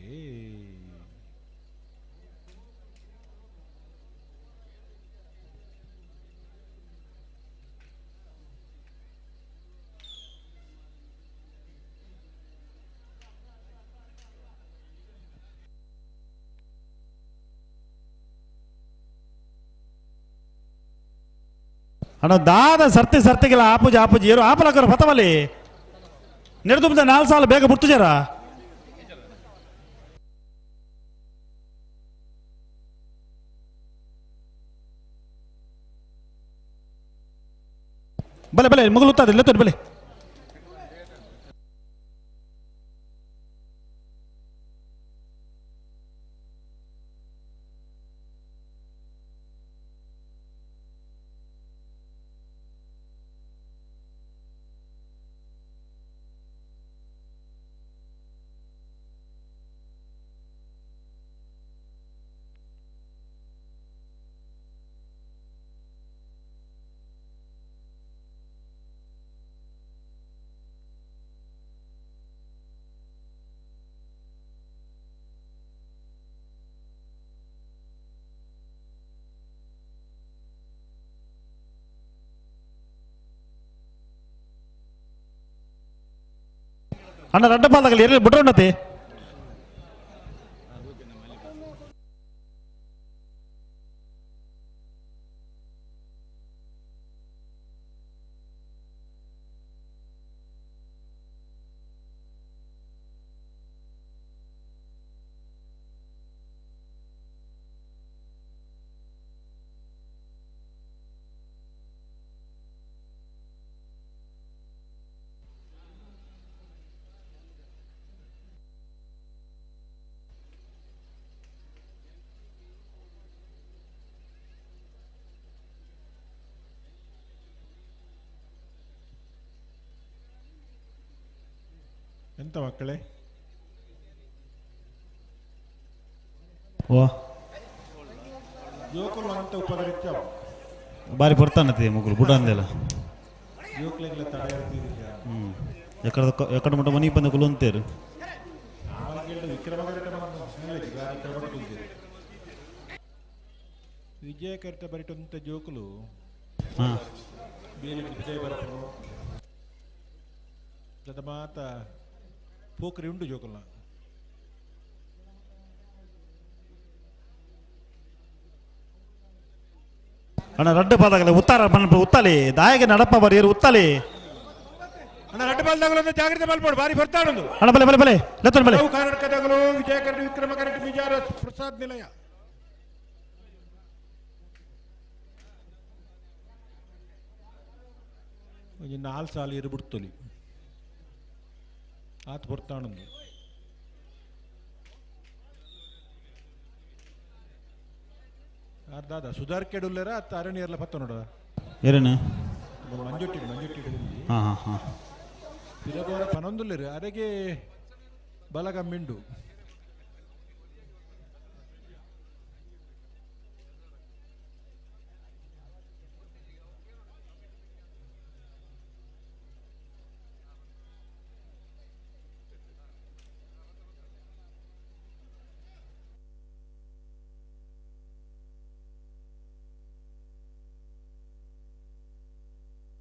ಅಣ್ಣ ದಾದ ಸರ್ತಿ ಸರ್ತಿಗೆಲ್ಲ ಆಪುಜಿ ಆಪುಜಿ ಏರು ಆಪಲಕ್ಕರು ಪತವಲ್ಲಿ ನೆರೆದುಂಬ ನಾಲ್ ಸಾಲ ಬೇಗ ಬಿಡ್ತುಜಾರ. ಬಲೆ ಬಲೆ ಮಗಲು ಲೆತ್ತೋಡು ಬಲೆ. ಅಣ್ಣ ರಡ್ಡ ಪಾದಗಳು ಎಲ್ಲಿ ಬಿಟ್ಕೊಂಡತಿ ಎಂತ ಮಕ್ಕಳೇ ಓ ಜೋಕುಲು ಅಂತ ಉಪದರಿತ್ಯ ಬಾರಿ ಪೊರ್ತಾನತಿ ಮುಗುಲು ಬುಡ ಅಂದೆಲ್ಲ ಜೋಕ್ಲೆಗ್ಲ ತಡೆ ಇರ್ತಿದ್ಯಾ ಎಕ್ಕಡ ಎಕ್ಕಡ ಮುಟ್ಟ ಮನಿಗೆ ಬಂದ ಕುಲು ಅಂತೇರು ವಿಜಯ ಕರ್ತ ಬರಿಟಂತ ಜೋಕುಲು ಹಾಂ ಬೇರೆ ವಿಜಯ ಬರಪನು ದದ ಮಾತ ಪೋಖ್ರಿ ಉಂಡು ಜೋಕುಲ್ನ ಅಣ್ಣ ರಡ್ಡು ಪಾದಗಲ ಉತ್ತಾರ ಪನ್ಪ ಉತ್ತಾಲಿ ದಾಯಗೆ ನಡಪ ಬರೀರು ಉತ್ತಾಲಿ ಅಣ್ಣ ರಡ್ಡು ಬಾಲ್ದಾಗಲು ಜಾಗ್ರತೆ ಮಲ್ಪೋಡು ಬಾರಿ ಬರ್ತಾಡುಂದು ಅಣ್ಣ ಬಲೆ ಬಲೆ ಬಲೆ ಲೆತ್ತೊಂಡು ಬಲೆ ಕರ್ನಾಟಕದಾಗಲು ವಿಜಯ ಕರಡಿ ವಿಕ್ರಮ ಕರಡಿ ಮಿಜಾರ ಪ್ರಸಾದ್ ನಿಲಯ ಒಂಜಿ ನಾಲ್ ಸಾಲ ಇರು ಬಿಡ್ತೊಲಿ ಆತ್ ಬರ್ತಾಣಂದು ದಾದ ಸುಧಾರ್ ಕೆಡುಲ್ಲೇರ ಅತ್ತ ಅರಣ್ಯರ್ಲ ಪತ್ತ ನೋಡ ಏರೇನು ಮಂಜೊಟ್ಟಿ ಮಂಜೊಟ್ಟಿ ಹಾಂ ಹಾಂ ಹಾಂ ಪಿರಬೋರ ಪನೊಂದುಲ್ಲೇರು ಅರೆಗೆ ಬಲಗಮ್ಮಿಂಡು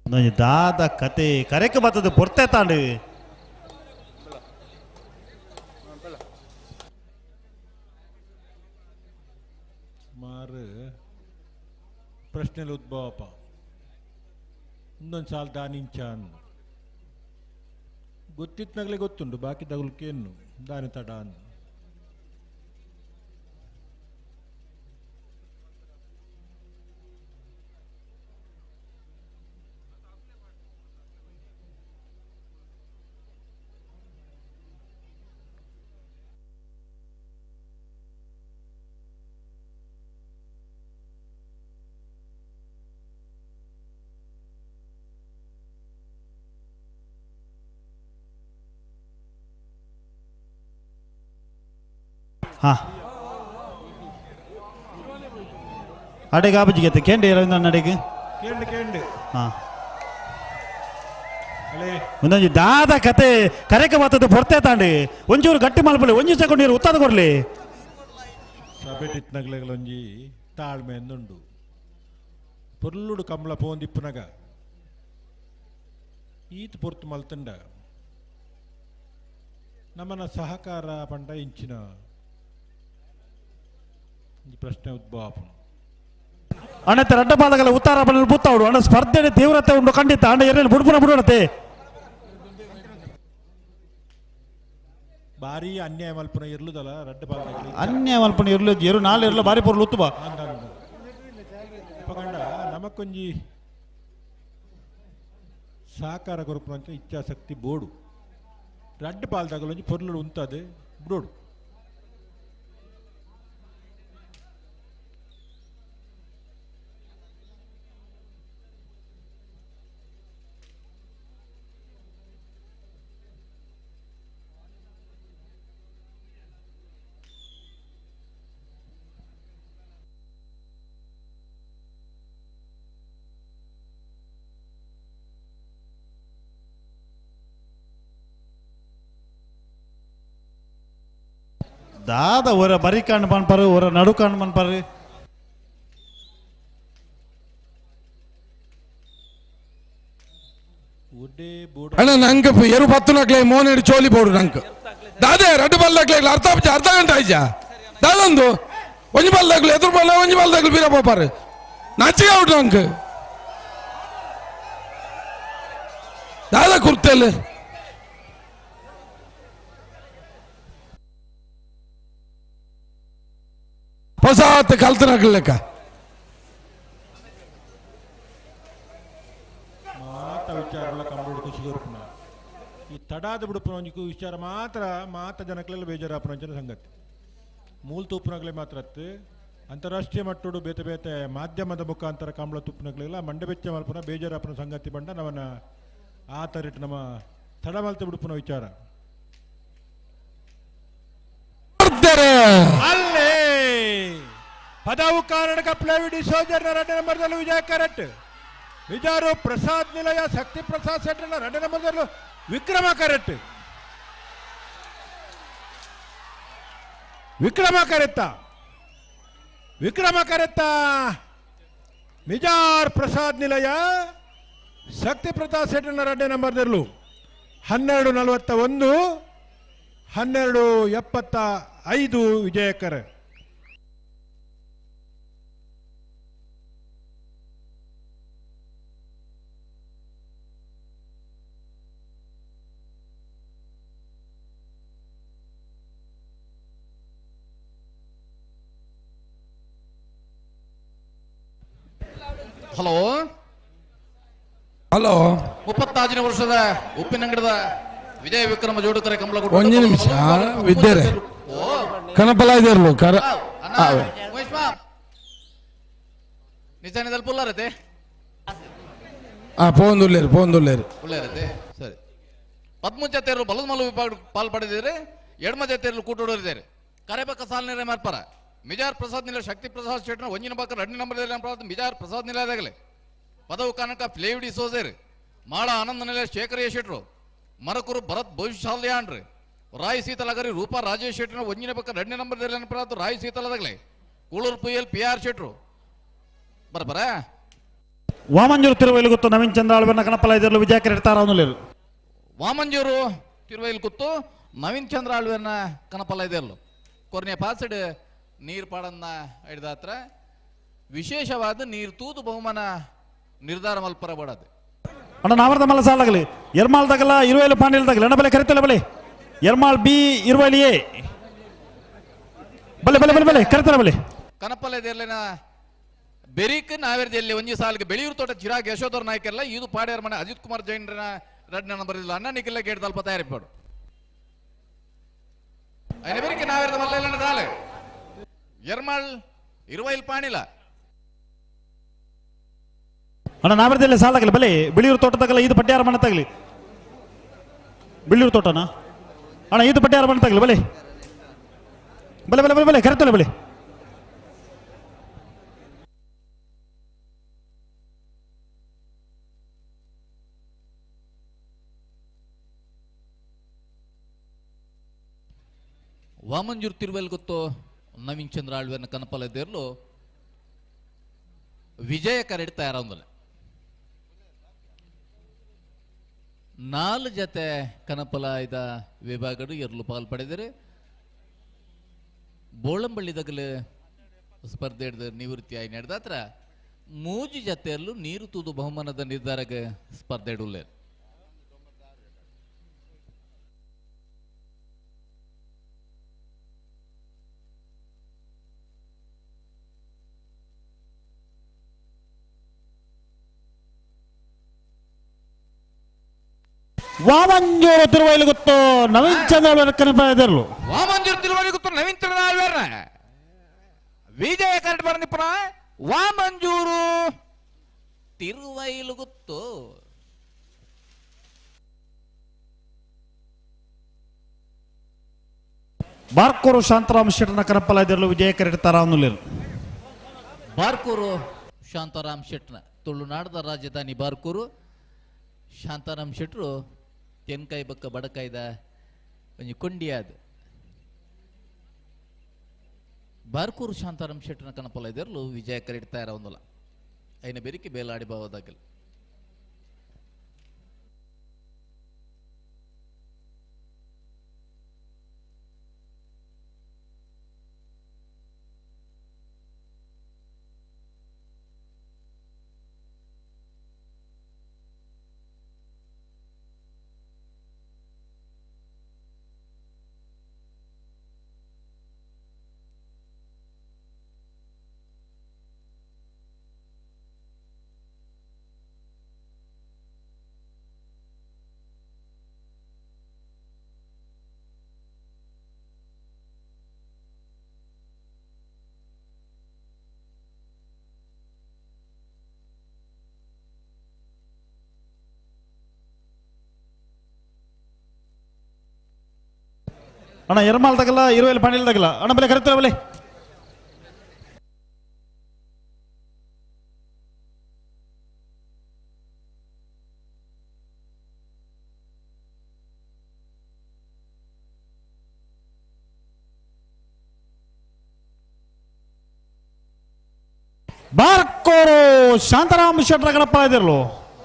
ಒಂದೊಂಜಿ ದಾದ ಕತೆ ಕರೆಕ್ ಬತ್ತದ ಪೊರ್ತೆ ತಾಂಡು ಸುಮಾರು ಪ್ರಶ್ನೆలు ಉದ್ಭವಪ್ಪ ಇನ್ನೊಂದು ಸಾಲ ದಾನಿಂಚ ಅನ್ನು ಗೊತ್ತಿತ್ತನಾಗಲೇ ಗೊತ್ತುಂಟು ಬಾಕಿ ತಗುಲ್ಕೇನು ದಾನಿ ತಡ ಅನ್ನು ಹಾಂ ಅಡೆಗೆ ಆಬಜಿಗೆ ಕೇಂದ್ರ ರವೀಂದ್ರ ಅಡೆಗೆ ಕೇಂಡು ಕೇಂಡು ಹಾಂ ಅಲೇ ಒಂದೊಂಜಿ ದಾದ ಕತೆ ಕರೆಕ ಬತ್ತದ ಪೊರ್ತೆ ತಾಂಡು ಒಂಚೂರು ಗಟ್ಟಿ ಮಲ್ಪಲಿ ಒಂಜಿ ಸೆಕೆಂಡ್ ನೀರು ಉತ್ತಾದ ಕೊರ್ಲಿ ಸಬೆಟಿತ್ನಗ್ಲೆಗಳೊಂಜಿ ತಾಳ್ಮೆ ಎಂದುಂಡು ಪೊರ್ಲುಡು ಕಂಬಳ ಪೋಂದಿಪ್ಪುನಗ ಈತ್ ಪೊರ್ತು ಮಲ್ತಂಡ ನಮ್ಮನ ಸಹಕಾರ ಪಂಡ ಇಂಚಿನ ಈ ಪ್ರಶ್ನೆ ಉದ್ಭವ ಅಣ್ಣತ್ತೆ ರಡ್ಡ ಪಾದಗಳ ಉತ್ತಾರ ಬಣ್ಣಲ್ಲಿ ಬುತ್ತಾవుಡು ಅಣ್ಣ ಸ್ಪರ್ಧೆ ತೀವ್ರತೆ ಉಂಡು ಖಂಡಿತ ಅಣ್ಣ ಎರಲ್ಲಿ ಬುಡ್ಪುನ ಬುಡೋಣತೆ ಭಾರಿ ಅನ್ಯಾಯ ಮಲ್ಪುನ ಇರ್ಲುದಲ್ಲ ರಡ್ಡ ಪಾದಗಳು ಅನ್ಯ ಮಲ್ಪನ ಇರ್ಲು ಎರು ನಾಲ್ ಇರ್ಲು ಬಾರಿ ಪೊರ್ಲು ಉತ್ತುಬ ಪಗಂಡ ನಮಕ್ಕೊಂಜಿ ಸಹಕಾರ ಕೊರಪುನಂಚ ಇಚ್ಛಾಶಕ್ತಿ ಬೋಡು ರಡ್ಡ್ ಪಾಲ್ದಾಗಲೊಂಜಿ ಪೊರ್ಲುಡು ಉಂತದೆ ಬಿಡೋಡು ದಾದ ಒರ ಬರಿ ಕಾಣ್ ಪನ್ಪರು ಒರ ನಡು ಕಾಣ್ ಪನ್ಪರು ಅಣ್ಣ ನಂಗೆ ಎರು ಪತ್ತು ನಕ್ಲೆ ಮೋನೇಡು ಚೋಲಿ ಬೋಡು ನಂಗೆ ದಾದೆ ರಡ್ಡು ಬಲ್ದಾಕ್ಲೆ ಅರ್ಧ ಅರ್ಧ ಗಂಟೆ ಆಯ್ಜಾ ದಾದೊಂದು ಒಂಜಿ ಬಲ್ದಾಕ್ಲು ಎದುರು ಬಲ್ಲ ಒಂಜಿ ಬಲ್ದಾಕ್ಲು ಬೀರ ಪೋಪಾರು ನಾಚಿಗೆ ಔಟ್ ನಂಗೆ ದಾದ ಕುರ್ತೇಲೆ ಹೊಸಾತ್ ಕಲ್ತನಕ್ಲೆ ಲೆಕ್ಕ ಮಾತ ವಿಚಾರಗಳ ಕಂಬಳು ಖುಷಿ ಕೊರ್ಪುನ ಈ ತಡಾದ ಬಿಡುಪುನ ಒಂಜಿ ವಿಚಾರ ಮಾತ್ರ ಮಾತ ಜನಕ್ಲೆಲ್ಲ ಬೇಜಾರಾಪುನ ಅಂಚಿನ ಸಂಗತಿ. ಮೂಲ ತೂಪುನಗಲೇ ಮಾತ್ರ ಅತ್ತು ಅಂತಾರಾಷ್ಟ್ರೀಯ ಮಟ್ಟಡು ಬೇತೆ ಬೇತೆ ಮಾಧ್ಯಮದ ಮುಖಾಂತರ ಕಂಬಳ ತುಪ್ಪುನಗಲೆಲ್ಲ ಮಂಡಬೆಚ್ಚ ಮಲ್ಪುನ ಬೇಜಾರಾಪುನ ಸಂಗತಿ ಬಂಡ ನವನ ಆ ತರಿಟ್ ನಮ್ಮ ತಡ ಮಲ್ತ ಬಿಡುಪುನ ವಿಚಾರ. ಅಲ್ಲೇ ಪದವು ಕಾರಣಕ ಪ್ಲೇವಿಡಿ ಸೋಜರ್ನ ಎರಡನೇ ನಂಬರ್ದಲ್ಲಿ ವಿಜಯ ಕರೆಕ್ಟ್. ವಿಜಾರು ಪ್ರಸಾದ್ ನಿಲಯ ಶಕ್ತಿ ಪ್ರಸಾದ್ ಸೆಟ್ರನ ಎರಡನೇ ನಂಬರ್ದಲ್ಲೂ ವಿಕ್ರಮ ಕರೆಕ್ಟ್. ವಿಕ್ರಮ ಕರೆತ್ತ ವಿಕ್ರಮ ಕರೆತ್ತ ಮಿಜಾರ್ ಪ್ರಸಾದ್ ನಿಲಯ ಶಕ್ತಿ ಪ್ರಸಾದ್ ಸೆಟ್ರನ ಎರಡನೇ ನಂಬರ್ದಲ್ಲೂ 12:41 12:75 ವಿಜಯಕರ್. ಹಲೋ ಹಲೋ 36ನೇ ವರ್ಷದ ಉಪ್ಪಿನಂಗಡದ ವಿಜಯ ವಿಕ್ರಮ ಜೋಡುಕರೆ ಕಮಲಗುಡ್ಡ. ಒಂಜಿ ನಿಮಿಷ ವಿದ್ಯರೆ ಕನಪಲ ಇದಿರ್ಲು ಕರ ನಿಜಾನಿದಲ್ಲಿ ಪುಲ್ಲಾರತೆ ಪೋಂದುಲ್ಲೇರು ಪೋಂದುಲ್ಲೇರು ಉಳ್ಳಾರತೆ ಸರಿ. ಪದ್ಮು ಜತೆಯರು ಬಲದ ವಿಭಾಗ ಪಾಲ್ ಪಡೆದಿದ್ದಾರೆ, ಎಡಮ ಜತೆಯರು ಕೂಟೋಡರಿದ್ದಾರೆ. ಕರೆಬಕ್ಕ ಸಾಲಿನ ಮಾರ್ಪಾರ ಮಿಜಾರ್ ಪ್ರಸಾದ್ ನಿಲ ಶಕ್ತಿ ಪ್ರಸಾದ್ ಶೆಟ್ನ ಒಂಜಿನ ಪಕ್ಕ ಎರಡನೇ ನಂಬರ್ ಮಿಜಾರ್ ಪ್ರಸಾದ್ ನಿಲಯದಾಗಲೇ ಪದವು ಕನಕ ಫ್ಲೇವಿಡಿ ಸೋಸೇರ್ ಮಾಳ ಆನಂದ ನಿಲಯ ಶೇಖರ್ ಶೆಟ್ರು ಮರಕುರು ಭರತ್ ಭವಿಷ್ಯಾಲ್ಯಾನ್ರಿ ರಾಯ್ ಸೀತಲಗರಿ ರೂಪಾ ರಾಜೇಶ್ ಶೆಟ್ನ ಒಂಜಿನ ಪಕ್ಕ ಎರಡನೇ ನಂಬರ್ ರಾಯ್ ಸೀತಲದಾಗಲೇ ಕೂಳೂರು ಪುಯಲ್ ಪಿ ಆರ್ ಶೆಟ್ರು ಬರಬರ. ವಾಮಂಜೂರು ತಿರುವೈಲು ಗೊತ್ತು ನವೀನ್ ಚಂದ್ರ ಆಳ್ವೆನ ಕಣಪಲ ಇದ್ರಲು ವಿಜಯ ಕರೆಡ್ತಾರ ಅವನುಲೇರು. ವಾಮಂಜೂರು ತಿರುವೈಲು ಕೂತು ನವೀನ್ ಚಂದ್ರ ಆಳ್ವೆನ ಕಣಪಲ ಇದೆಯಲ್ಲ ಕೊರನೆಯ ಪಾಸಡ್ ನೀರು ಪಾಡನ್ನ ಹಿಡ್ದಾತ್ರ ವಿಶೇಷವಾದ ನೀರು ತೂದು ಬಹುಮಾನ ನಿರ್ಧಾರ ಮಲ್ಪರ ಬಡದು. ಅಣ್ಣ ನಾವರ್ದ ಮಲ್ಲ ಸಾಲಾಗಲಿ ಎರ್ಮಾಲ್ ತಗಲ ಇರುವೈಲು ಪಾಂಡಿಲ್ ತಗಲ ಅಣ್ಣ ಬಲೆ ಕರಿತಲ್ಲ ಬಲೆ ಎರ್ಮಾಲ್ ಬಿ ಇರುವೈಲು ಎ ಬಲೆ ಬಲೆ ಬಲೆ ಬಲೆ ಕರಿತಲ್ಲ ಬಲೆ. ಕನಪಲ್ಲ ಇದೆಯಲ್ಲಿನ ಬೆರಿಕ್ ನಾವೇರ್ದಲ್ಲಿ ಒಂಜಿ ಸಾಲಿಗೆ ಬೆಳೆಯೂರು ತೋಟ ಚಿರಾಗ್ ಯಶೋಧರ್ ನಾಯ್ಕೆಲ್ಲ ಇದು ಪಾಡ್ಯಾರ ಮನೆ ಅಜಿತ್ ಕುಮಾರ್ ಜೈನ್ರನ ಎರಡನೇ ನಂಬರ್ ಇಲ್ಲ ಅಣ್ಣ ನಿಖಿಲ್ಲ ಗೇಟ್ ತಲ್ಪ ತಯಾರಿಪಾಡು ಐನ ಬೆರಿಕ್ ನಾವೇರ್ದ ಮಲ್ಲ ಇಲ್ಲ ಸಾಲೆ ಎರ್ಮಾಳ್ ಇರುವೈಲ್ ಪಾಣಿಲ. ಅಣ್ಣ ನಾವರ್ದಲ್ಲಿ ಸಾಲಾಗಲಿ ಬಲೆ ಬಿಳಿಯೂರು ತೋಟ ತಗಲ ಇದು ಪಡ್ಯಾರ ಮನೆ ತಗಲಿ ಬಿಳಿಯೂರು ತೋಟನಾ ಅಣ್ಣ ಇದು ಪಡ್ಯಾರ ಮನೆ ತಗಲಿ ಬಲೆ ಬಲೆ ಬಲೆ ಬಲೆ ಬಲೆ ಕರೆತಲ್ಲ ಬಲೆ. ವಾಮಂಜೂರ್ ತಿರುವಲ್ ಗೊತ್ತು ನವೀನ್ ಚಂದ್ರ ಆಳ್ವೆನ ಕನಪಲ ದೇರ್ಲು ವಿಜಯ ಕರೆಡ್ ತಯಾರಾಂದಲ್ಲ. ನಾಲ್ ಜತೆ ಕನಪಲ ಇದ ವಿಭಾಗಡು ಎರ್ಲು ಪಾಲ್ ಪಡೆದರೆ ಬೋಳಂಬಳ್ಳಿ ದಗಲು ಸ್ಪರ್ಧೆ ಹಿಡ್ದು ನಿವೃತ್ತಿ ಆಗಿ ನಡೆದಾತ್ರ ಮೂಜಿ ಜತೆಯಲ್ಲೂ ನೀರು ತೂದು ಬಹುಮಾನದ ನಿರ್ಧಾರಕ್ಕೆ ಸ್ಪರ್ಧೆ ಇಡುಲ್ಲ. ವಾಮಂಜೂರು ತಿರುವೈಲು ಗೊತ್ತು ನವೀನ್ ಚಂದ್ರ ಕನಪ ಇದ್ರಲು. ವಾಮಂಜೂರು ತಿರುವೈಲು ಗೊತ್ತು ನವೀನ್ ಚಂದ್ರ ಆಳ್ವಾರ್ನ ವಿಜಯ ಕರೆಕ್ಟ್ ಬರನಿಪ್ಪನ ವಾಮಂಜೂರು ತಿರುವೈಲು ಗೊತ್ತು. ಬಾರ್ಕೂರು ಶಾಂತರಾಮ್ ಶೆಟ್ಟನ ಕನಪಲ ಇದ್ರಲು ವಿಜಯ ಕರೆಡ್ತಾರ ಅವನುಲೇರು. ಬಾರ್ಕೂರು ಶಾಂತಾರಾಮ್ ಶೆಟ್ಟನ ತುಳುನಾಡದ ರಾಜಧಾನಿ ಬಾರ್ಕೂರು ಶಾಂತಾರಾಮ್ ಶೆಟ್ರು ತೆನ್ಕಾಯಿ ಬಕ್ಕ ಬಡಕಾಯ್ದ ಒಂಜಿ ಕೊಂಡಿಯಾದ ಬಾರ್ಕೂರು ಶಾಂತಾರಾಮ್ ಶೆಟ್ಟನ ಕನಪಲ ಇದ್ರಲು ವಿಜಯ ಕರೆಡ್ತಾ ಇರೋ ಒಂದಲ್ಲ ಐನ ಬೆರಿಕೆ ಬೇಲಾಡಿ ಬಾವದಾಗಲ್. ಅಣ್ಣ ಎರ್ಮಾಲ್ ತಗಲ್ಲ ಇರುವೆಲ್ ಪಾಣಿಲ್ ತಗಲ್ಲ ಅಣ್ಣ ಬಲೆ ಕರಿತಾರೆ ಬಲೆ ಬಾರ್ಕೋರು ಶಾಂತಾರಾಮ್ ಶೆಟ್ಟರ ಗಣಪ ಇದಿರಲು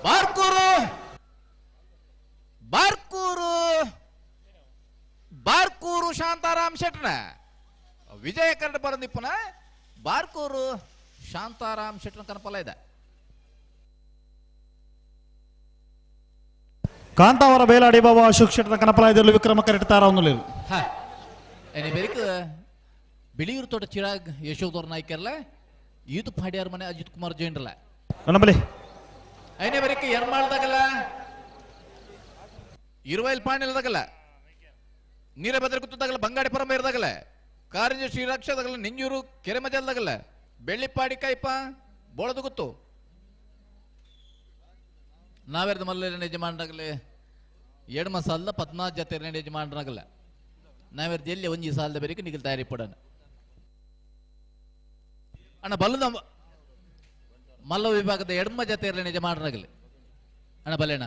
ಬಾರ್ಕೂರು ಬಾರ್ಕೂರು ಬಾರ್ಕೂರು ಶಾಂತಾರಾಮ್ ಶೆಟ್ಟನ ವಿಜಯ ಕನ್ನಡ ಬರಂದಿಪ್ಪನ ಬಾರ್ಕೂರು ಶಾಂತಾರಾಮ್ ಶೆಟ್ಟನ ಕನಪಲ ಇದೆ. ಕಾಂತಾವರ ಬೇಲಾಡಿ ಬಾಬಾ ಅಶೋಕ್ ಶೆಟ್ಟರ ಕನಪಲ ಇದಿರಲು ವಿಕ್ರಮ ಕರೆಕ್ಟ್ ತಾರ ಒಂದು ಹಾ ಏನೇ ಬೇರಿಕ ಬಿಳಿಯೂರು ತೋಟ ಚಿರಾಗ್ ಯಶೋಧರ್ ನಾಯ್ಕರ್ಲ ಈದು ಪಾಡ್ಯಾರ ಮನೆ ಅಜಿತ್ ಕುಮಾರ್ ಜೈನ್ರಲ್ಲ. ಅಣ್ಣ ಬಲೆ ಐನೇ ಬರೀಕ ಎರ್ಮಾಳ್ದಾಗಲ್ಲ ಇರುವೈಲ್ ಪಾಣಿಲ್ದಾಗಲ್ಲ ನೀರ ಬೆದರ ಗುತ್ತದಾಗಲ್ಲ ಬಂಗಾಡಿ ಪರಮ ಇರದಾಗಲ್ಲ ಕಾರಂಜಿ ಶ್ರೀರಕ್ಷದಾಗಲ್ಲ ನಿಂಜೂರು ಕೆರೆ ಮಜಲ್ದಾಗಲ್ಲ ಬೆಳ್ಳಿಪಾಡಿ ಕೈಪ ಬೋಳದ ಗುತ್ತು ನಾವೇರ್ದ ಮಲ್ಲೇರನ ಯಜಮಾನರಾಗಲಿ ಎಡಮ ಸಾಲದ ಪದ್ನಾಲ್ಕು ಜತೆರನ ಯಜಮಾನರಾಗಲ್ಲ ನಾವೇರ್ದ ಎಲ್ಲಿ ಒಂಜಿ ಸಾಲದ ಬೇರೆ ನಿಗಲ್ ತಯಾರಿ ಪಡೋಣ. ಅಣ್ಣ ಬಲ್ಲದ ಮಲ್ಲ ವಿಭಾಗದ ಎಡಮ ಜತೆಯರನ್ನ ಯಜಮಾನರಾಗಲಿ ಅಣ್ಣ ಬಲ್ಲೇಣ.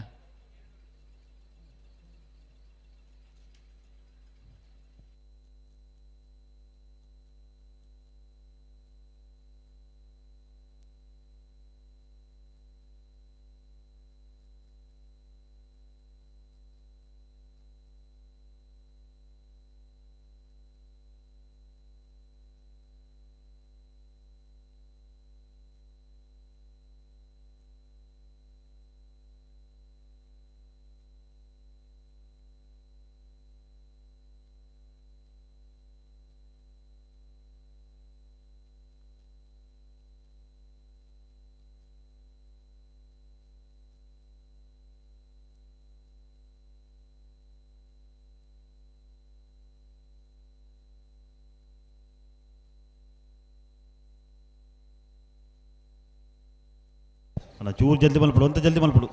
ಅಣ್ಣ ಚೂರು ಜಲ್ದಿ ಮಲ್ಪಡು ಅಂತ ಜಲ್ದಿ ಮಲ್ಪಡು.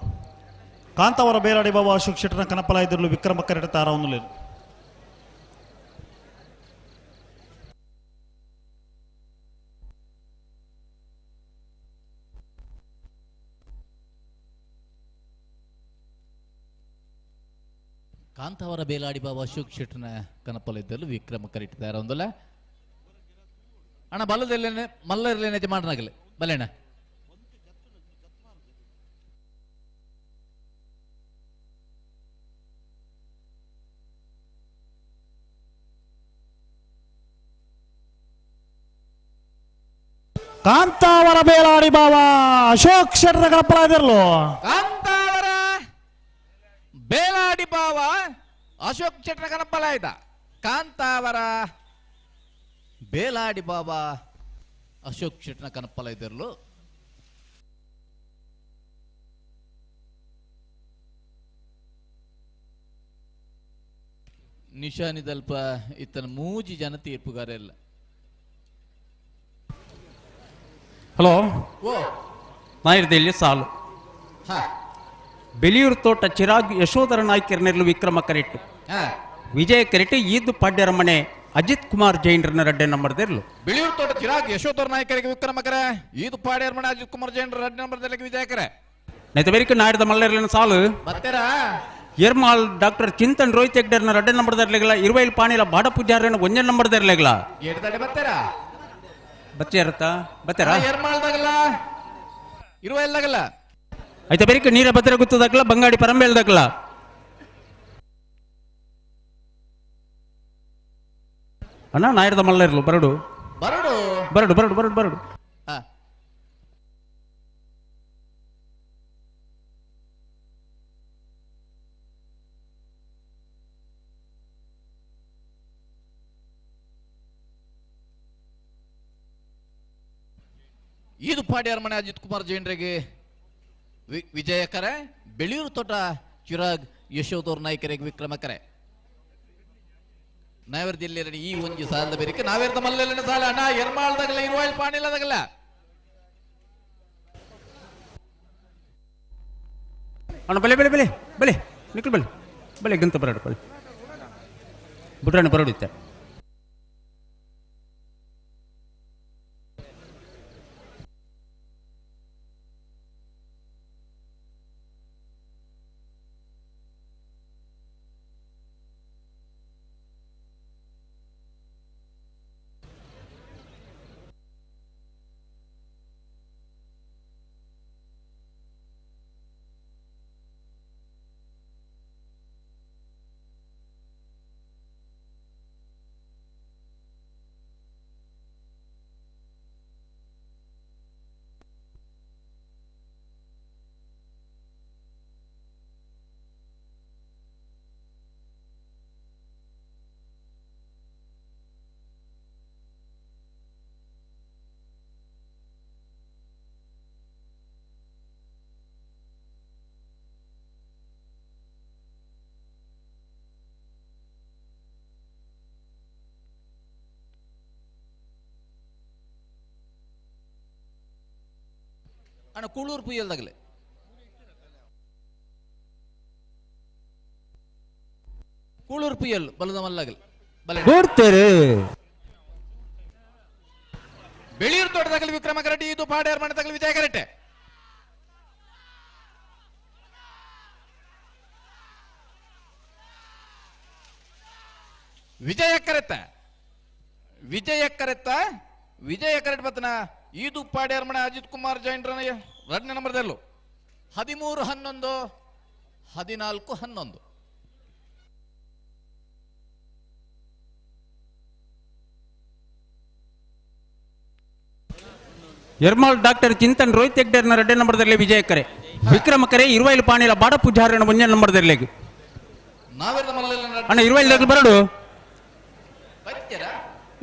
ಕಾಂತಾವರ ಬೇಲಾಡಿ ಬಾಬಾ ಅಶೋಕ್ ಶೆಟ್ಟರ ಕನಪಲ ಇದ್ರಲು ವಿಕ್ರಮ ಕರೆಕ್ಟ್ ತಾರ ಒಂದು ಕಾಂತಾವರ ಬೇಲಾಡಿ ಬಾಬಾ ಅಶೋಕ್ ಶೆಟ್ಟನ ಕನಪಲ ಇದ್ದರು ವಿಕ್ರಮ ಕರೆಕ್ಟ್ ತಾರ ಒಂದಲ್ಲ. ಅಣ್ಣ ಬಲ್ಲದಲ್ಲೇನೆ ಮಲ್ಲರ್ಲೇನೆ ಯಜಮಾನರಾಗಲಿ ಬಲ್ಲೇಣ. ಕಾಂತಾವರ ಬೇಲಾಡಿ ಬಾಬಾ ಅಶೋಕ್ ಶೆಟ್ಟರ ಕನಪಲ ಇದಿರಲು ಕಾಂತಾವರ ಬೇಲಾಡಿ ಬಾವ ಅಶೋಕ್ ಶೆಟ್ಟರ ಕನಪಲ ಇದ್ದ. ಕಾಂತಾವರ ಬೇಲಾಡಿ ಬಾಬಾ ಅಶೋಕ್ ಶೆಟ್ಟನ ಕನಪಲ ಇದ್ದಿರಲು. ನಿಶಾನಿದಲ್ಪ ಇತ್ತನ ಮೂಜಿ ಜನ ತೀರ್ಪುಗಾರೆಲ್ಲ. ಹಲೋ ಓ ನಾಯಿರ್ದೆಲ್ಲಿ ಸಾಲು ಹಾ ಬೆಲಿಯೂರು ತೋಟ ಚಿರಾಗ್ ಯಶೋಧರ ನಾಯ್ಕರ್ನೆರ್ಲು ವಿಕ್ರಮ ಕರೆಕ್ಟ್ ಹಾ ವಿಜಯ ಕರೆಕ್ಟ್ ಈದ್ದು ಪಾಡ್ಯರ ಮನೆ ಅಜಿತ್ ಕುಮಾರ್ ಜೈನ್ರನ್ನ ರಡ್ಡೆ ನಂಬರ್ದಿರ್ಲು. ಬಿಳಿಯೂರು ತೋಟ ಚಿರಾಗ್ ಯಶೋಧರ ನಾಯ್ಕರಿಗೆ ವಿಕ್ರಮ ಕರೆ ಈದು ಪಾಡ್ಯರ ಮನೆ ಅಜಿತ್ ಕುಮಾರ್ ಜೈನ್ರ ರಡ್ಡೆ ನಂಬರ್ದಲ್ಲಿ ವಿಜಯ ಕರೆ. ನೈತ ಬೇರಿಕ ನಾಡಿದ ಮಲ್ಲರ್ಲಿನ ಸಾಲು ಬರ್ತೀರಾ ಎರ್ಮಾಲ್ ಡಾಕ್ಟರ್ ಚಿಂತನ್ ರೋಹಿತ್ ಹೆಗ್ಡರ್ನ ರಡ್ಡೆ ನಂಬರ್ದಿರ್ಲಿಲ್ಲ ಇರುವೈಲ್ ಪಾಣಿಲ ಬಾಡ ಪೂಜಾರ್ಯನ ಒಂಜೆ ನಂಬರ್ದಿರ್ಲಿಲ್ಲ. ಎಡ್ದಡೆ ಬರ್ತೀರಾ ಬಚ್ಚಾರತ್ತ ಬತ್ತಾರ ಎರ್ಮಾಳ್ದಾಗಲ್ಲ ಇರುವ ಎಲ್ಲಾಗಲ್ಲ ಆಯ್ತಾ ಬೇರಿಕ ನೀರ ಬತ್ತರ ಗುತ್ತದಾಗಲ್ಲ ಬಂಗಾಡಿ ಪರಂಬೇಲ್ದಾಗಲ್ಲ. ಅಣ್ಣ ನಾಯರ್ದ ಮಲ್ಲ ಇರ್ಲು ಬರಡು ಬರಡು ಬರಡು ಬರಡು ಬರಡು ಬರಡು. ಹಾ ಈದು ಪಾಡ್ಯಾರ ಮನೆ ಅಜಿತ್ ಕುಮಾರ್ ಜೈನ್ರಿಗೆ ವಿಜಯಕರೆ ಬೆಳಿಯೂರು ತೋಟ ಚಿರಾಗ್ ಯಶೋಧರ್ ನಾಯ್ಕರಿಗೆ ವಿಕ್ರಮಕರೆ. ನಾವೇರ್ ಜಿಲ್ಲೆಯಲ್ಲಿ ಈ ಒಂಜಿ ಸಾಲದ ಬೇರಿಕೆ ನಾವೇರ್ದ ಮಲ್ಲೆಲ್ಲ ಸಾಲ ಅಣ್ಣ ಎರ್ಮಾಳ್ದಾಗಲ್ಲ ಇರುವಾಯಿಲ್ ಪಾಣಿಲ್ಲದಾಗಲ್ಲ. ಅಣ್ಣ ಬಲೆ ಬಲೆ ಬಲೆ ಬಲೆ ನಿಖಲ್ ಬಲೆ ಬಲೆ ಗಂತ ಬರಡು ಬಲೆ. ಬುಡ್ರಣ್ಣ ಬರೋಡಿತ್ತೆ. ಅಣ್ಣ ಕೂಳೂರು ಪುಯ್ಯಲ್ದಾಗಲೆ ಕೂಳೂರು ಪುಯ್ಯಲ್ ಬಲದ ಮಲ್ಲಾಗಲಿ ಬಲ ಕೊಡ್ತೇರೆ. ಬೆಳಿಯೂರು ತೋಟದಾಗಲಿ ವಿಕ್ರಮ ಕರಟಿ, ಇದು ಪಾಡ್ಯಾರ್ ಮನೆ ವಿಜಯ ಕರಟೆ. ವಿಜಯ ಕರೆತ ವಿಜಯ ಕರೆತ ವಿಜಯ ಕರೆಟ್ ಬತ್ತನ ಇದು ಪಾಡ್ಯಾರ್ ಮನೆ ಅಜಿತ್ ಕುಮಾರ್ ಜೈನ್ರನ ಎರಡನೇ ನಂಬರ್ದಲ್ಲೂ 13 11 14 11. ಎರ್ಮಾಲ್ ಡಾಕ್ಟರ್ ಚಿಂತನ್ ರೋಹಿತ್ ಹೆಗ್ಡೇರ್ನ ಎರಡನೇ ನಂಬರ್ದಲ್ಲಿ ವಿಜಯ ಕರೆ, ವಿಕ್ರಮ ಕರೆ ಇರುವೈಲು ಪಾಣಿಲ ಬಾಡ ಪೂಜಾರನ ಒಂದನೇ ನಂಬರ್ದಲ್ಲಿ. ಅಣ್ಣ ಇರುವೈಲ್ ದಗ್ಲು ಬರಡು,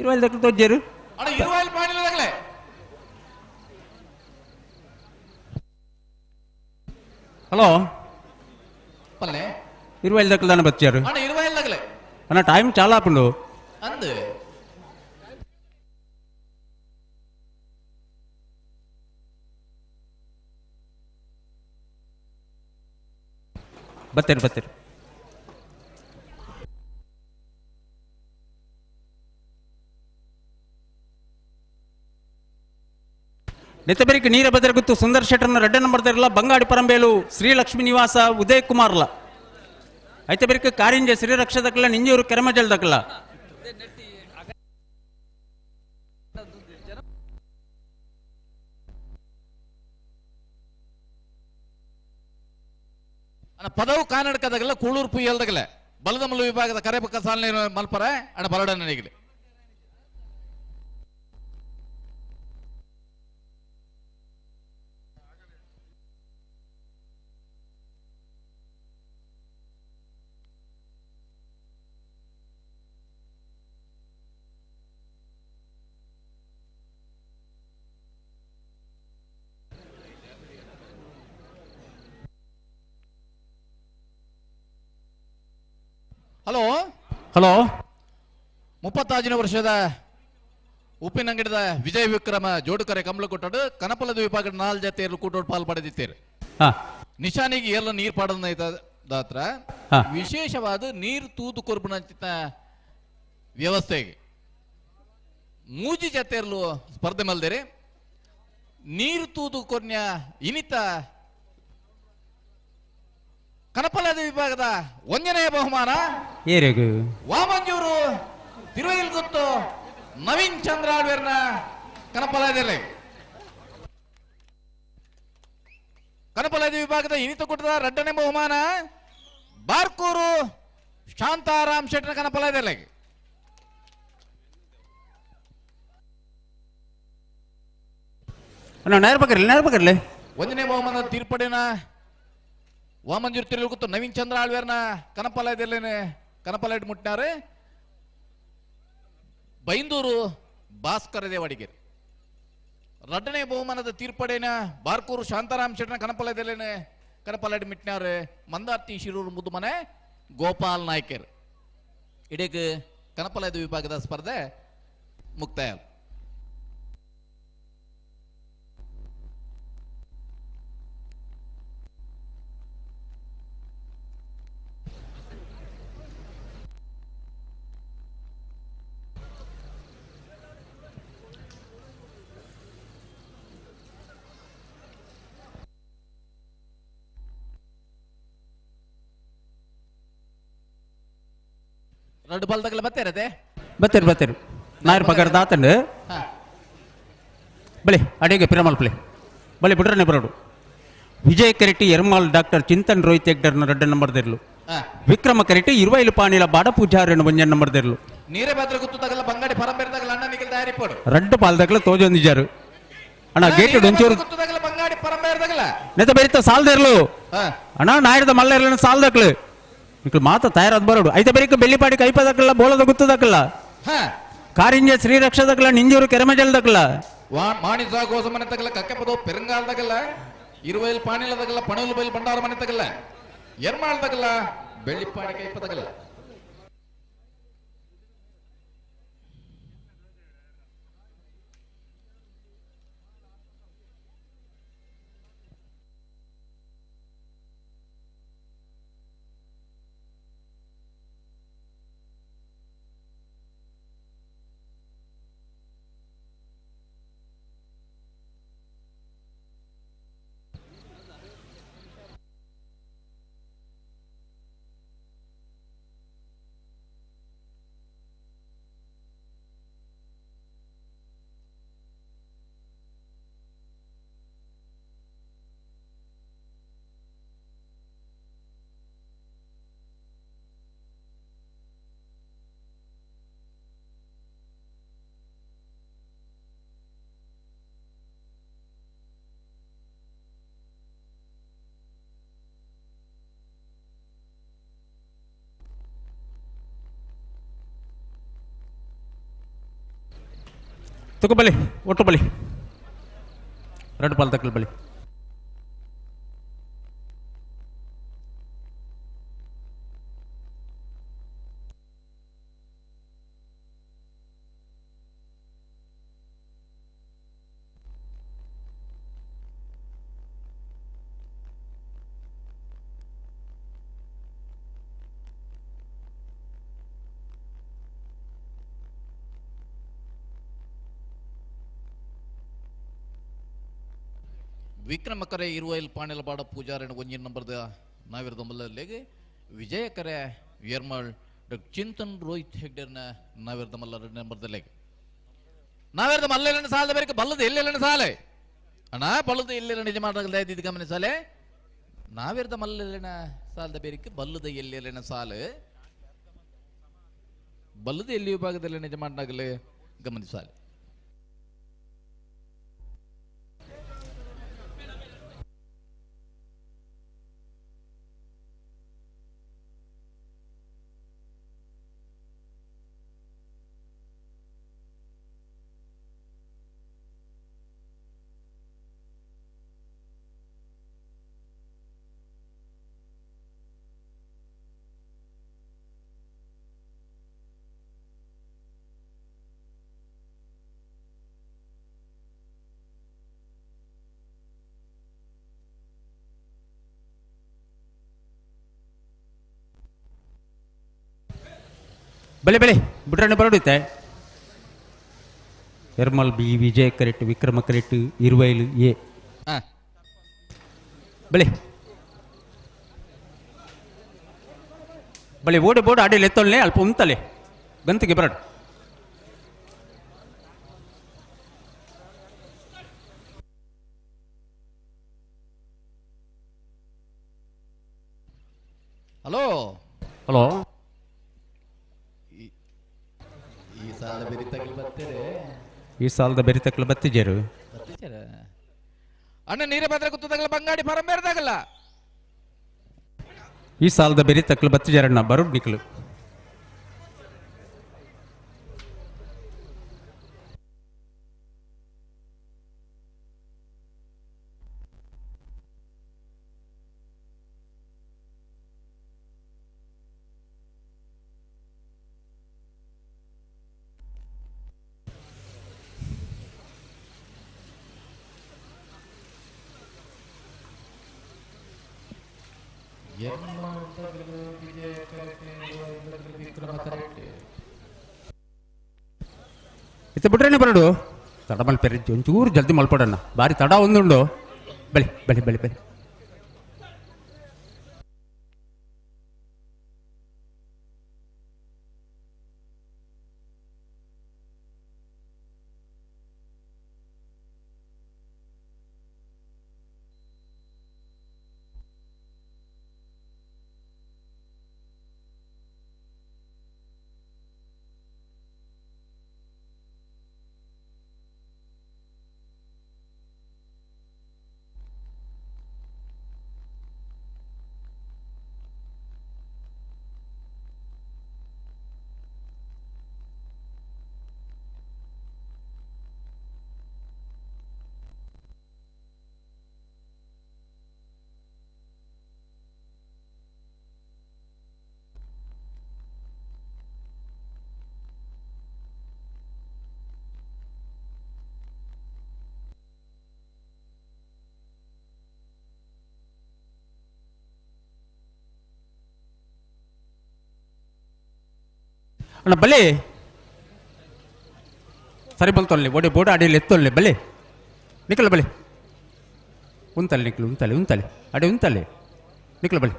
ಇರುವೈಲ್ ದಗ್ಲು ತೋಜ್ಜೇರು. ಅಣ್ಣ ಇರುವೈಲ್ ಪಾಣಿಲ ದಗ್ಲೆ. ಹಲೋ ಪಲ್ಲೆ ಇರುವೈಲ್ ದಗ್ಲು ದಾನ ಬಚ್ಚಾರು. ಅಣ್ಣ ಇರುವೈಲ್ ದಗ್ಲೆ. ಅಣ್ಣ ಟೈಮ್ ಚಾಲ ಆಪುಂಡು. ಅಂದು ಬತ್ತೇರಿ ಬತ್ತೇರಿ. ನೆತ್ತಬೆರಿಕೆ ನೀರ ಬದರಗುತ್ತು ಸುಂದರ್ ಶೆಟ್ಟರ್ನ ಎರಡನೇ ನಂಬರ್ ಬಂಗಾಡಿ ಪರಂಬೇಲು ಶ್ರೀಲಕ್ಷ್ಮೀ ನಿವಾಸ ಉದಯ್ ಕುಮಾರ್ಲ. ಐತೆ ಬೆರಿಕೆ ಕಾರಿಂಜೆ ಶ್ರೀರಕ್ಷ ದಕ್ಕಲ ನಿಂಜೂರು ಕೆರಮಜಲ್ ದಕ್ಕಲ. ಅಣ್ಣ ಪದವು ಕಾನಡ್ಕದಾಗಲ್ಲ ಕೂಳೂರು ಪುಯ್ಯಲ್ದಾಗಲ್ಲ ಬಲದಮಲ್ಲು ವಿಭಾಗದ ಕರೆಪಕ್ಕ ಸಾಲನೆ ಮಲ್ಪರ ಅಣ್ಣ ಬಲಡನಿಗೆ. ಹಲೋ ಹಲೋ 35 ವರ್ಷದ ಉಪ್ಪಿನಂಗಡಿದ ವಿಜಯ ವಿಕ್ರಮ ಜೋಡುಕರೆ ಕಮಲಕೊಟ್ಟಡು ಕನಪಲದ ವಿಭಾಗದ 4 ಜತೆಯರು ಕೂಟೋಡು ಪಾಲ್ ಪಡೆದಿತ್ತೇರು. ನಿಶಾನಿಗೆ ಎಲ್ಲ ನೀರ್ ಪಾಡದ ವಿಶೇಷವಾದ ನೀರು ತೂದು ಕೊರ್ಬುನ ವ್ಯವಸ್ಥೆಗೆ ಮೂಜಿ ಜತೆಯರ್ಲು ಸ್ಪರ್ಧೆ ಮಲ್ದೇರಿ. ನೀರು ತೂದು ಕೊರ್ನ್ಯ ಇನಿತ ಕನಪಲದ ವಿಭಾಗದ 1ನೇ ಬಹುಮಾನ ವಾಮಂಜೂರು ತಿರುವೈಲ್ಗುತ್ತು ನವೀನ್ ಚಂದ್ರ ಆಳ್ವೇರ್ನ ಕನಪಲದಲ್ಲಿ. ಕನಪಲದ ವಿಭಾಗದ ಇನಿತ ಕೂಟದ 2ನೇ ಬಹುಮಾನ ಬಾರ್ಕೂರು ಶಾಂತಾರಾಮ್ ಶೆಟ್ಟರ ಕನಪಲದಲ್ಲಿ. ನೇರ 1ನೇ ಬಹುಮಾನ ತೀರ್ಪಡಿನ ವಾಮಂಜೂರು ತಿರುಗುತ್ತು ನವೀನ್ ಚಂದ್ರ ಆಳ್ವೇರ್ನ ಕನಪಲದಲ್ಲಿ ಕನಪಲೈಟ್ ಮುಟ್ಟಾರೆ ಬೈಂದೂರು ಭಾಸ್ಕರ ದೇವಡಿಗೆರೆ. 2ನೇ ಬಹುಮಾನದ ತೀರ್ಪಡೇನ ಬಾರ್ಕೂರು ಶಾಂತಾರಾಮ್ ಶೆಟ್ಟನ ಕನಪಲದಲ್ಲೇನೆ ಕನಪಲೈಟ್ ಮಿಟ್ನಾರೆ ಮಂದಾರ್ತಿ ಶಿರೂರು ಮುದ್ದುಮನೆ ಗೋಪಾಲ್ ನಾಯ್ಕರ್. ಇಡೀ ಕನಪಲದ ವಿಭಾಗದ ಸ್ಪರ್ಧೆ ಮುಕ್ತಾಯ. ರಡ್ಡು ಬಾಲ್ ತಗಲ ಬತ್ತೇರದೆ ಬತ್ತೇರು ಬತ್ತೇರು ನಾಯರ್ ಪಗಾರ ದಾತಂಡು ಬಳಿ ಅಡಿಗೆ ಪಿರಮಲ್ಪಲೆ ಬಳಿ ಬಿಡ್ರನೆ ಬರೋಡು ವಿಜಯ್ ಕರೆಟಿ ಎರ್ಮಾಲ್ ಡಾಕ್ಟರ್ ಚಿಂತನ್ ರೋಹಿತ್ ಹೆಗ್ಡರ್ನ ರಡ್ಡ ನಂಬರ್ ದೆರ್ಲು ವಿಕ್ರಮ ಕರೆಟಿ ಇರುವೈಲು ಪಾಣಿಲ ಬಾಡ ಪೂಜಾರಿನ ಒಂಜನ್ ನಂಬರ್ ದೆರ್ಲು ನೀರೇ ಬಾತ್ರ ಗುತ್ತು ತಗಲ ಬಂಗಾಡಿ ಪರಂಪರೆ ತಗಲ ಅಣ್ಣ ನಿಖಿಲ್ ತಯಾರಿ ಪೋಡು ರಡ್ಡು ಪಾಲ್ದಕ್ಲ ತೋಜೊಂದಿಜಾರು ಅಣ್ಣ ಗೇಟ್ ಒಂಚೂರು ಗುತ್ತು ತಗಲ ಬಂಗಾಡಿ ಪರಂಪರೆ ತಗಲ ನೆತ ಬೆರಿತ ಸಾಲ್ದೆರ್ಲು ಅಣ್ಣ ನಾಯರದ ಮಲ್ಲೆರ್ಲನ ಸಾಲ್ದಕ್ಲು ನಿಕ್ಲು ಮಾತ ತಯಾರಾದ ಬರೋಡು ಐತ ಬೆರಿಕ ಬೆಳ್ಳಿಪಾಡಿ ಕೈಪದಕ್ಕಲ್ಲ ಬೋಳದ ಗುತ್ತದಕ್ಕಲ್ಲ ಕಾರಿಂಜ ಶ್ರೀರಕ್ಷದಕ್ಕಲ್ಲ ನಿಂಜೂರು ಕೆರಮಜಲ್ದಕ್ಕಲ್ಲ ಮಾಣಿ ಸಾಗೋಸ ಮನೆ ತಗಲ ಕಕ್ಕೆಪದೋ ಪೆರಂಗಾಲ್ ತಗಲ ಇರುವೈಲ್ ಪಾಣಿಲ ತಗಲ ಪಣುಲ್ ಬೈಲ್ ಭಂಡಾರ ಮನೆ ತಗಲ ಎರ್ಮಾಳ್ ತಗಲ ಬೆಳ್ಳಿಪಾಡಿ ಕೈಪ ತಗಲ ತುಕ ಬಲಿ ಒಟ್ಟು ಬಲಿ ಎರಡು ಪಾಲ್ ತಕ್ಕಲ್ ಬಲಿ ವಿಕ್ರಮಕರೆ ಇರುವೈಲ್ ಪಾಣಿಲಬಾಡ ಪೂಜಾರಿನ ಒಂಜಿನ ನಂಬರ್ದ ನಾವಿರದ ಮಲ್ಲಲ್ಲಿಗೆ ವಿಜಯಕರೆ ಯರ್ಮಾಳ್ ಡಾಕ್ಟರ್ ಚಿಂತನ್ ರೋಹಿತ್ ಹೆಗ್ಡೆರ್ನ ನಾವಿರದ ಮಲ್ಲರ ನಂಬರ್ದಲ್ಲಿಗೆ ನಾವಿರದ ಮಲ್ಲೆಲ್ಲನ ಸಾಲದ ಬೇರೆ ಬಲ್ಲದ ಎಲ್ಲೆಲ್ಲನ ಸಾಲೆ ಅಣ್ಣ ಬಲ್ಲದ ಎಲ್ಲೆಲ್ಲ ನಿಜ ಮಾಡದ ಇದು ಗಮನಿಸಾಲೆ ನಾವಿರದ ಮಲ್ಲೆಲ್ಲನ ಸಾಲದ ಬೇರಿಕೆ ಬಲ್ಲದ ಎಲ್ಲೆಲ್ಲನ ಸಾಲು ಬಲ್ಲದ ಎಲ್ಲಿ ವಿಭಾಗದಲ್ಲಿ ನಿಜ ಮಾಡಾಗಲೇ ಗಮನಿಸಾಲೆ. ಬಲೆ ಬಲೆ ಬಿಡ್ರಣ್ಣ ಬರೋಡುತ್ತೆ ಎರ್ಮಲ್ ಬಿ ವಿಜಯ್ ಕರೆಕ್ಟ್ ವಿಕ್ರಮ ಕರೆಕ್ಟ್ ಇರುವೈಲು ಎ ಬಲೆ ಬಲೆ ಓಡಿ ಬೋಡು ಅಡಿಯಲ್ಲಿ ಎತ್ತೊಲ್ಲೆ ಅಲ್ಪ ಉಂತಲೆ ಗಂತಿಗೆ ಬರಡು. ಹಲೋ ಹಲೋ ಈ ಸಾಲ ಬೆರಿ ತಗಲ್ ಬತ್ತೀರಿ ಈ ಸಾಲದ ಬೆರಿ ತಕ್ಕಲು ಬತ್ತಿಜೇರು ಬತ್ತಿಜೇರ ಅಣ್ಣ ನೀರೇ ಬದ್ರ ಗುತ್ತದಾಗಲ್ಲ ಬಂಗಾಡಿ ಪರಂಬೇರ್ದಾಗಲ್ಲ ಈ ಸಾಲದ ಬೆರಿ ತಕ್ಕಲು ಬತ್ತಿಜೇರಣ್ಣ ಬರುಡ್ ನಿಕ್ಲು. ಇತ್ತ ಬಿಟ್ರೇನೆ ಬರಡು ತಡ ಮಲ್ಪೆರೆ ಒಂಚೂರು ಜಲ್ದಿ ಮಲ್ಪಡಣ್ಣ ಬಾರಿ ತಡ ಒಂದುಂಡು ಬಳಿ ಬಳಿ ಬಳಿ ಬಳಿ. ಅಣ್ಣ ಬಲೆ ಸರಿ ಬಲ್ತೊಲ್ಲೆ ಒಡೆ ಬೋಡ ಅಡಿಯಲ್ಲಿ ಎತ್ತೊಲ್ಲೆ ಬಲೆ ನಿಕಲ ಬಲೆ ಉಂತಲೆ ನಿಕ್ಲು ಉಂತಲೆ ಉಂತಲೆ ಅಡೆ ಉಂತಲೆ ನಿಕ್ಲ ಬಲೆ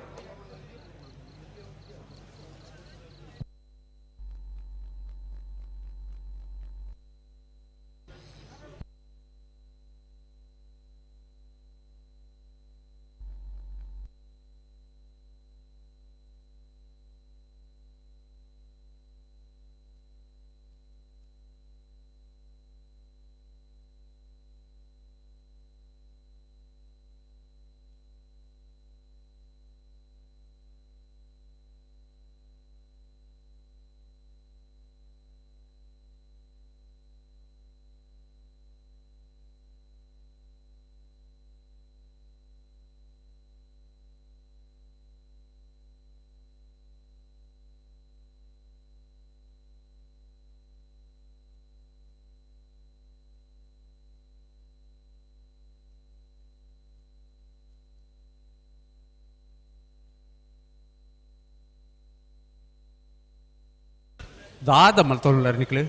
ದಾದ ಮಲ್ತೊಲ್ಲ ನಿಕ್ಲು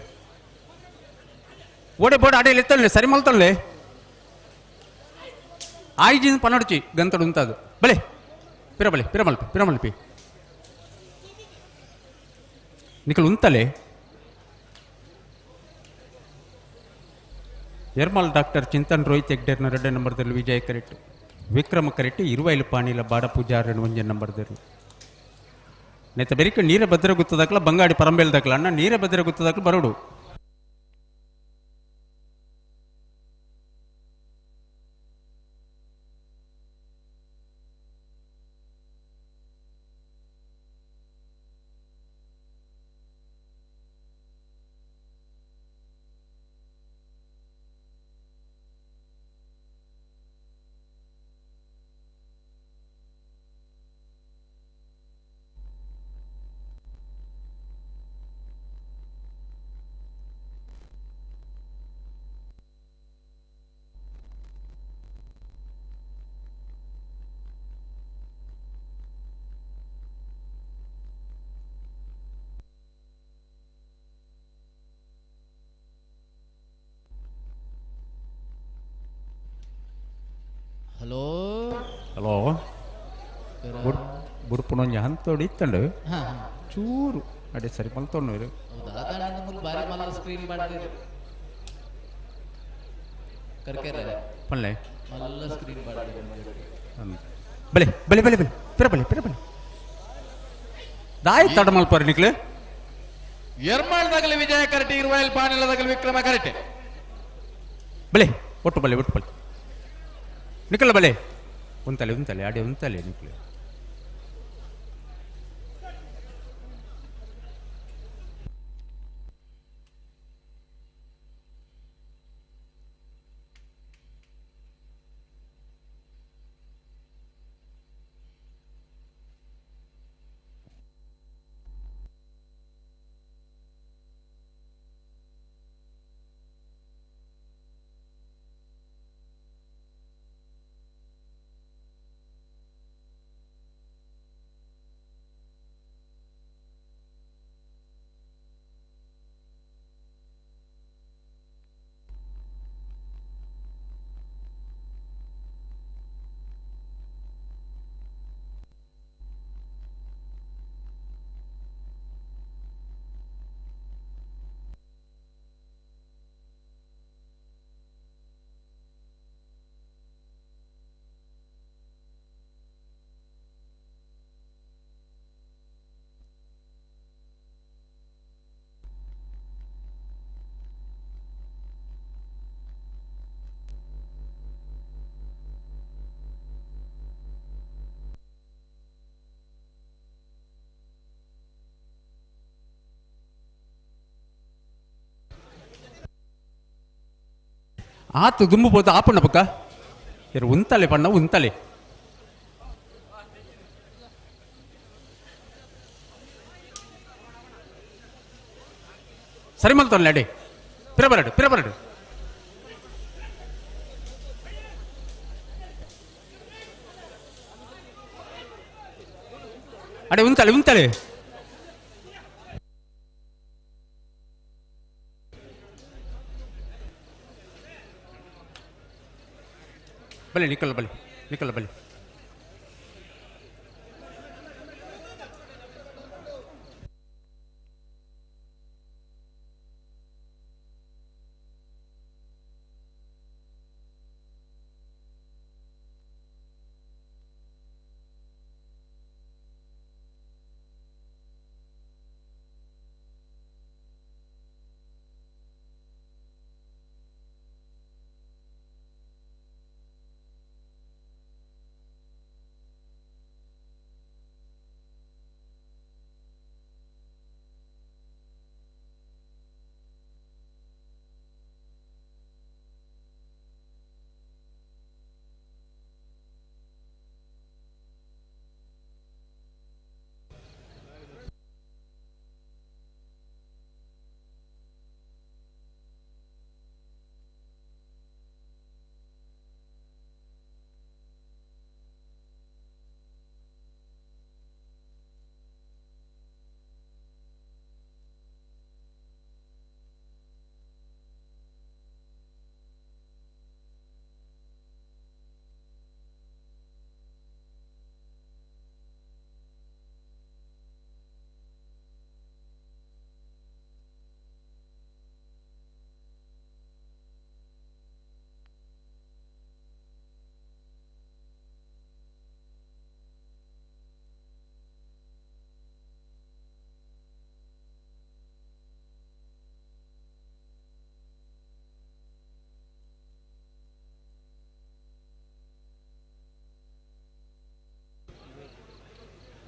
ಓಡೆ ಬೋಡ ಅಡೆಯಲ್ಲಿ ಎತ್ತೊಲ್ಲೆ ಸರಿ ಮಲ್ತೊಲ್ಲೆ ಆಯ್ಜಿನ ಪನೊಡ್ಚಿ ಗಂತಡು ಉಂತಾದು ಬಲೆ ಪಿರಬಲೆ ಪಿರಮಲ್ಪಿ ಪಿರಮಲ್ಪಿ ನಿಕ್ಲು ಉಂತಲೆ ಎರ್ಮಲ್ ಡಾಕ್ಟರ್ ಚಿಂತನ್ ರೋಹಿತ್ ಹೆಗ್ಡೇರ್ನ ಎರಡನೇ ನಂಬರ್ದಲ್ಲಿ ವಿಜಯ್ ಕರೆಕ್ಟ್ ವಿಕ್ರಮ ಕರೆಕ್ಟ್ ಇರುವೈಲು ಪಾಣಿಲ ಬಾಡ ಪೂಜಾರನ ಒಂಜೆ ನಂಬರ್ದಲ್ಲಿ ನೆತ್ತ ಬೆರಿಕ ನೀರ ಭದ್ರ ಗುತ್ತದಾಕ್ಲ ಬಂಗಾಡಿ ಪರಂಬೇಲ್ ದಾಕ್ಲ ಅಣ್ಣ ನೀರ ಭದ್ರ ಗುತ್ತದಾಕ್ಲ ಬರೋಡು. ಹಲೋ ಹಲೋ ಬುರ್ಪುನೊಂಜಿ ಹಂತೋಡಿ ಇತ್ತಂಡು ಚೂರು ಅಡೆ ಸರಿ ಮಲ್ತೊಣ್ಣು. ಹೌದಾ? ಬಾರಿ ಮಲ್ಲ ಸ್ಕ್ರೀನ್ ಬಾಡ್ದಿರು ಕರ್ಕೆರೆ ಪಲ್ಲೆ ಮಲ್ಲ ಸ್ಕ್ರೀನ್ ಬಾಡ್ದಿರು. ಬಲೆ ಬಲೆ ಬಲೆ ಬಲೆ ಪಿರ ಬಲೆ ಪಿರ ಬಲೆ ದಾಯಿ ತಡ ಮಲ್ಪರ್ ನಿಕ್ಲು. ಎರ್ಮಾಳ್ದಾಗಲಿ ವಿಜಯ ಕರಟೆ ಇರುವೈಲ್ ಪಾಣಿಲದಾಗಲಿ ವಿಕ್ರಮ ಕರಟೆ. ಬಲೆ ಒಟ್ಟು ಬಲೆ ಒಟ್ಟು ಬಲೆ ನಿಕ್ಕಲ್ಲ ಬಲೆ ಉಂತಲೆ ಉಂತಲೆ ಅಡೆ ಉಂತಲೆ ನಿಕ್ಲು. ಆತು ದುಂಬು ಪೋತು ಆಪಣ್ಣ ಪಕ್ಕ ಇರು ಉಂತಲೆ ಪಣ್ಣ ಉಂತಲೆ ಸರಿ ಮಲ್ತೊಲ್ಲೆ ಅಡೆ ಪಿರಬರಡು ಪಿರಬರಡು ಅಡೆ ಉಂತಲೆ ಉಂತಲೆ. ಬಲೆ ನಿಕ್ಕಲ್ಲ ಬಲೆ ನಿಕ್ಕಲ್ಲ ಬಲೆ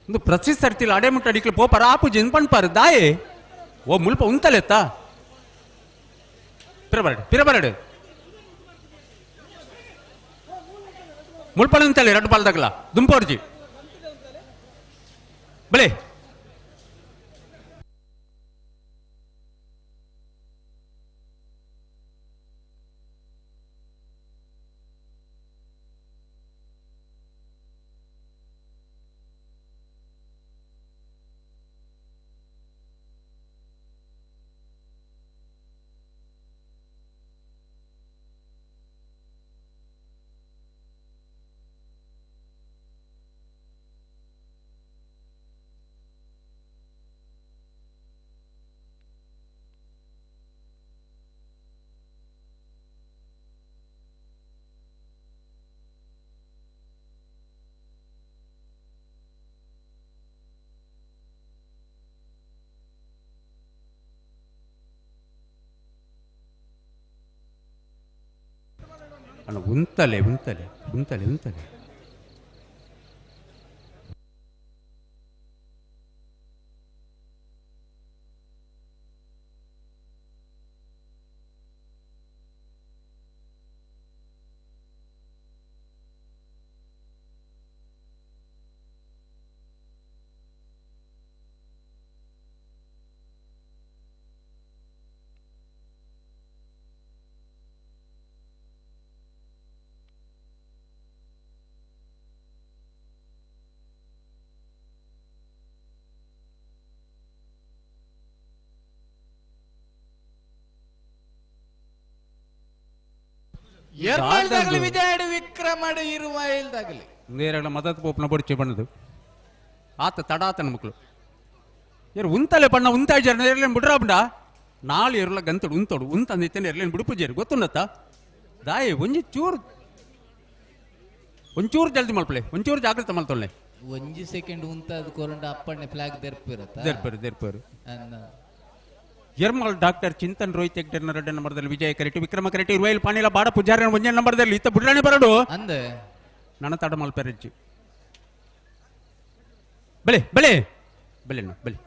ಒಂದು ಪ್ರತಿ ಸರ್ತಿಲ್ ಅಡೆ ಮುಟ್ಟ ಅಡಿಕ್ಲು ಪೋಪರ ಆಪುಜಿ ಪಣ್ಪಾರು ದಾಯೆ ಓ ಮುಲ್ಪ ಉಂತಲೆತ್ತ ಪಿರಬರಡು ಪಿರಬರಡು ಮುಲ್ಪಣ ಉಂತಲೆ ರಡ್ಡು ಪಾಲ್ದಾಗಲ ದುಂಪೋರ್ಜಿ ಬಲೆ ಅಣ್ಣ ಉಂತಲೆ ಉಂತಲೆ ಉಂತಲೆ ಉಂತಲೆ ಎರ್ಮಾಳ್ದಾಗಲಿ ವಿಜಯ ವಿಕ್ರಮಡ ಇರುವಾಯಿಲ್ದಾಗಲಿ ನೇರಳ ಮದತ್ ಪೋಪ್ನ ಬೊಡ್ಚಿ ಬಣ್ಣದು ಆತ ತಡಾತನ ಮಕ್ಕಳು ಏರು ಉಂತಲೆ ಬಣ್ಣ ಉಂತಾಜಾರ ಎರ್ಲೇನು ಬಿಡ್ರಾಬಂಡ ನಾಳೆ ಎರುಲ ಗಂತಡು ಉಂತೋಡು ಉಂತಂದಿತ್ತೇನೆ ಎರ್ಲೇನು ಬಿಡುಪುಜೇರು ಗೊತ್ತುಂಡತ್ತ ದಾಯಿ ಒಂಜಿ ಚೂರು ಒಂಚೂರು ಜಲ್ದಿ ಮಲ್ಪಲೆ ಒಂಚೂರು ಜಾಗ್ರತೆ ಮಲ್ತೊಲ್ಲೆ ಒಂಜಿ ಸೆಕೆಂಡ್ ಉಂತಾದ ಕೊರಂಡ ಅಪ್ಪಣ್ಣೆ ಫ್ಲಾಗ್ ದೆರ್ಪಿರತ್ತ ದೆರ್ಪರು ದೆರ್ಪರು ಯರ್ಮಲ್ ಡಾಕ್ಟರ್ ಚಿಂತನ್ ರೋಹಿತ್ ಹೆಗ್ಡೆರ್ನ ಎರಡನೇ ನಂಬರ್ದಲ್ಲಿ ವಿಜಯ ಕರೆಟಿ ವಿಕ್ರಮ ಕರೆಟಿ ಇರುವೈಲ್ ಪಾಣಿಲ ಬಾಡ ಪೂಜಾರಿ ಒಂಜನೇ ನಂಬರ್ದಲ್ಲಿ ಇತ್ತ ಬುಡ್ರಾಣಿ ಬರಡು ಅಂದ ನನ್ನ ತಡ ಮಲ್ಪೆರಜ್ಜಿ ಬೆಳೆ ಬೆಳೆ ಬೆಳೆ ಬೆಳೆ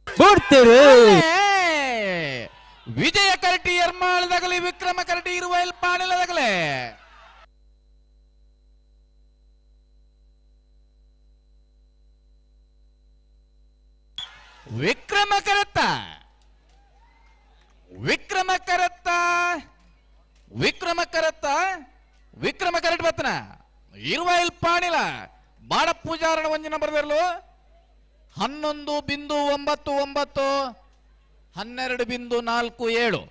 ಬಿಡ್ತೀರಿ ವಿಜಯ ಕರಟಿ ಎರ್ಮಾಳದಾಗಲಿ ವಿಕ್ರಮ ಕರಟಿ ಇರುವೈಲ್ ಪಾಣಿಲದಾಗಲೇ ವಿಕ್ರಮ ಕರತ್ತ ವಿಕ್ರಮ ಕರತ್ತ ವಿಕ್ರಮ ಕರತ್ತ ವಿಕ್ರಮ ಕರೆಟ್ ಬತ್ತನ ಇರುವೈಲ್ ಪಾಣಿಲ ಬಾಡ ಪೂಜಾರಣ ಒಂಜಿ ನಂಬರ್ ಬೆರ್ಲು 11.99 12.47.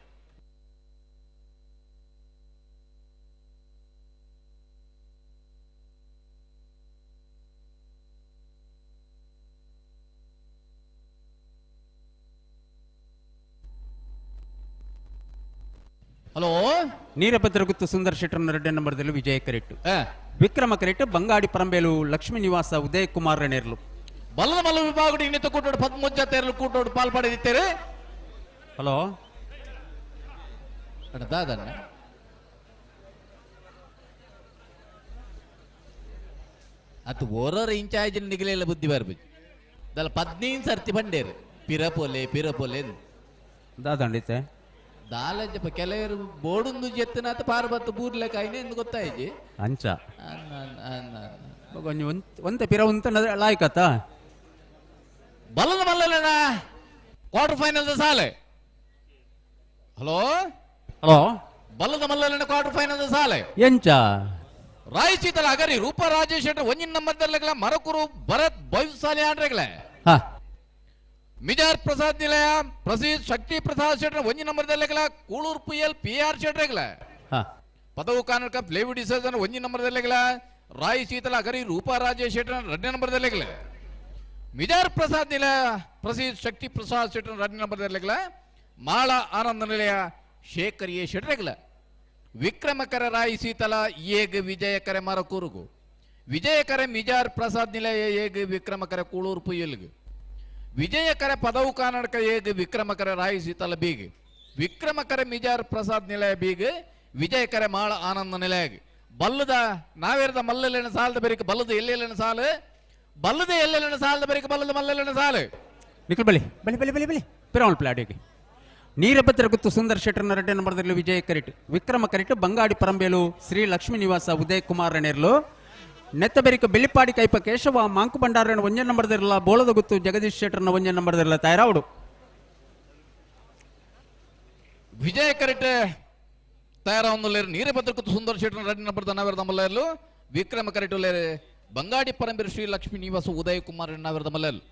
ಹಲೋ ನೀರಭದ್ರಗುತ್ತು ಸುಂದರ್ ಶೆಟ್ಟರ್ನ ರೆಡ್ಡಿ ನಂಬರ್ದಲ್ಲಿ ವಿಜಯ ಕರೆಟ್ಟು ವಿಕ್ರಮ ಕರೆಟ್ಟು ಬಂಗಾಡಿ ಪರಂಬೇಲು ಲಕ್ಷ್ಮೀ ನಿವಾಸ ಉದಯ್ ಕುಮಾರ್ ರಣೇರ್ಲು ಬಲದ ಮಲ್ಲ ವಿಭಾಗ ಇನ್ನಿತ ಕೂಟೋಡು ಪದ್ಮುಜ್ಜ ತೇರಲು ಕೂಟೋಡು ಪಾಲ್ ಪಡೆದಿತ್ತೇರೆ. ಹಲೋ ದಾದಣ್ಣ ಅದು ಓರೋರ ಇನ್ಚಾರ್ಜ್ ನಿಗಲೆಲ್ಲ ಬುದ್ಧಿ ಬರ್ಬೇಕು ದಲ್ಲ 15 ಸರ್ತಿ ಬಂಡೇರು ಪಿರಪೋಲೆ ಪಿರಪೋಲೆ ದಾದಂಡಿತೆ ದಾಲಜಪ್ಪ ಕೆಲವರು ಬೋರ್ಡುಂದು ಜೆತ್ತನಾತ ಪಾರ್ಬತ್ತು ಬೂರ್ಲೆ ಕಾಯಿನೆ ಎಂದು ಗೊತ್ತಾಯ್ತು ಅಂಚ ಒಂತೆ ಪಿರ ಉಂತ ಲಾಯ್ಕತ್ತ ಬಲದ ಮಲ್ಲಣ್ಣ ಕ್ವಾರ್ಟರ್ ಫೈನಲ್ ಸಾಲೆ. ಹಲೋ ಹಲೋ ಬಲದ ಮಲ್ಲಣ್ಣ ಕ್ವಾರ್ಟರ್ ಫೈನಲ್ ಸಾಲೆ ಎಂಚ ರಾಯಚೀತಲ ಅಗರಿ ರೂಪ ರಾಜೇಶ್ ಶೆಟ್ಟರ್ ಒಂಜಿನ ನಂಬರ್ದಲ್ಲಗಳ ಮರಕುರು ಭರತ್ ಬೈಸಾಲಿ ಆಡ್ರೆಗಳೇ ಹಾ ಮಿಜಾರ್ ಪ್ರಸಾದ್ ನಿಲಯ ಪ್ರಸೀದ್ ಶಕ್ತಿ ಪ್ರಸಾದ್ ಶೆಟ್ಟರ್ ಒಂಜಿ ನಂಬರ್ದಲ್ಲೆಗಳ ಕೂಳೂರು ಪಿ ಎಲ್ ಪಿ ಆರ್ ಶೆಟ್ಟರ್ಗಳ ಹಾ ಪದವು ಕಾನೂನು ಫ್ಲೇವಿ ಡಿಸೋಜನ್ ಒಂಜಿ ನಂಬರ್ದಲ್ಲೆಗಳ ರಾಯ್ ಶೀತಲ ಅಗರಿ ರೂಪಾ ರಾಜೇಶ್ ಶೆಟ್ಟರ್ ಎರಡನೇ ನಂಬರ್ದಲ್ಲೆಗಳ ಮಿಜಾರ್ ಪ್ರಸಾದ್ ನಿಲಯ ಪ್ರಸೀದ್ ಶಕ್ತಿ ಪ್ರಸಾದ್ ಶೆಟ್ಟರ್ ಎರಡನೇ ನಂಬರ್ದಲ್ಲೆಗಳ ಮಾಳ ಆನಂದ ನಿಲಯ ಶೇಖರ್ ಎ ಶೆಟ್ಟರ್ಗಳ ವಿಕ್ರಮಕರ ರಾಯ್ ಶೀತಲ ಏಗ್ ವಿಜಯಕರ ಮರಕೂರುಗು ವಿಜಯಕರ ಮಿಜಾರ್ ಪ್ರಸಾದ್ ನಿಲಯ ಏಗ್ ವಿಕ್ರಮಕರ ಕೂಳೂರು ಪುಯ್ಯಲ್ಗು ವಿಜಯಕರ ಪದವು ಕರ್ನಾಟಕ ಏಗ್ ವಿಕ್ರಮಕರ ರಾಯ್ ಶೀತಲ ಬೀಗ್ ವಿಕ್ರಮಕರ ಮಿಜಾರ್ ಪ್ರಸಾದ್ ನಿಲಯ ಬೀಗ್ ವಿಜಯಕರ ಮಾಳ ಆನಂದ ನಿಲಯ ಬಲ್ಲದ ನಾವೇರದ ಮಲ್ಲಲೇನ ಸಾಲದ ಬೆರಿಕ ಬಲ್ಲದ ಎಲ್ಲೆಲ್ಲನ ಸಾಲು ಬಲ್ಲದ ಎಲ್ಲೆಲ್ಲನ ಸಾಲದ ಬೆರಿಕ ಬಲ್ಲದ ಮಲ್ಲಲೇನ ಸಾಲು ನಿಖಲ್ ಬಳಿ ಬಳಿ ಬಳಿ ಬಳಿ ಬಳಿ ಪಿರವಲ್ ಪ್ಲಾಡಿಗೆ ನೀರಭದ್ರ ಗುತ್ತು ಸುಂದರ್ ಶೆಟ್ಟರ್ನ ರೆಡ್ಡಿ ನಂಬರ್ದಲ್ಲಿ ವಿಜಯ ಕರಿಟ್ ವಿಕ್ರಮ ಕರಿಟ್ ಬಂಗಾಡಿ ಪರಂಬೇಲು ಶ್ರೀ ಲಕ್ಷ್ಮೀ ನಿವಾಸ ಉದಯ್ ಕುಮಾರ್ ರಣೇರ್ಲು ನೆತ್ತಬೆರಿಕ ಬೆಳ್ಳಿಪಾಡಿ ಕೈಪ ಕೇಶವ ಮಾಂಕು ಭಂಡಾರನ ಒಂಜೆ ನಂಬರ್ದಿರಲ್ಲ ಬೋಳದ ಗುತ್ತು ಜಗದೀಶ್ ಶೆಟ್ಟರ್ನ ಒಂಜೆ ನಂಬರ್ದಿರಲ್ಲ ತಯಾರಾವಡು. ವಿಜಯ ಕರೆಕ್ಟ್ ತಯಾರಾವೊಂದುಲ್ಲೇರು ನೀರಭದ್ರ ಗುತ್ತು ಸುಂದರ್ ಶೆಟ್ಟರ್ನ ರೆಡ್ಡಿ ನಂಬರ್ ನಾವೇರದ ಮಲ್ಲೇರ್ಲು ವಿಕ್ರಮ ಕರೆಕ್ಟ್ ಉಲ್ಲೇರು ಬಂಗಾಡಿ ಪರಂಬೇರು ಶ್ರೀ ಲಕ್ಷ್ಮೀ ನಿವಾಸ ಉದಯ್ ಕುಮಾರ್ ನಾವೇರದ ಮಲ್ಲೇರ್ಲು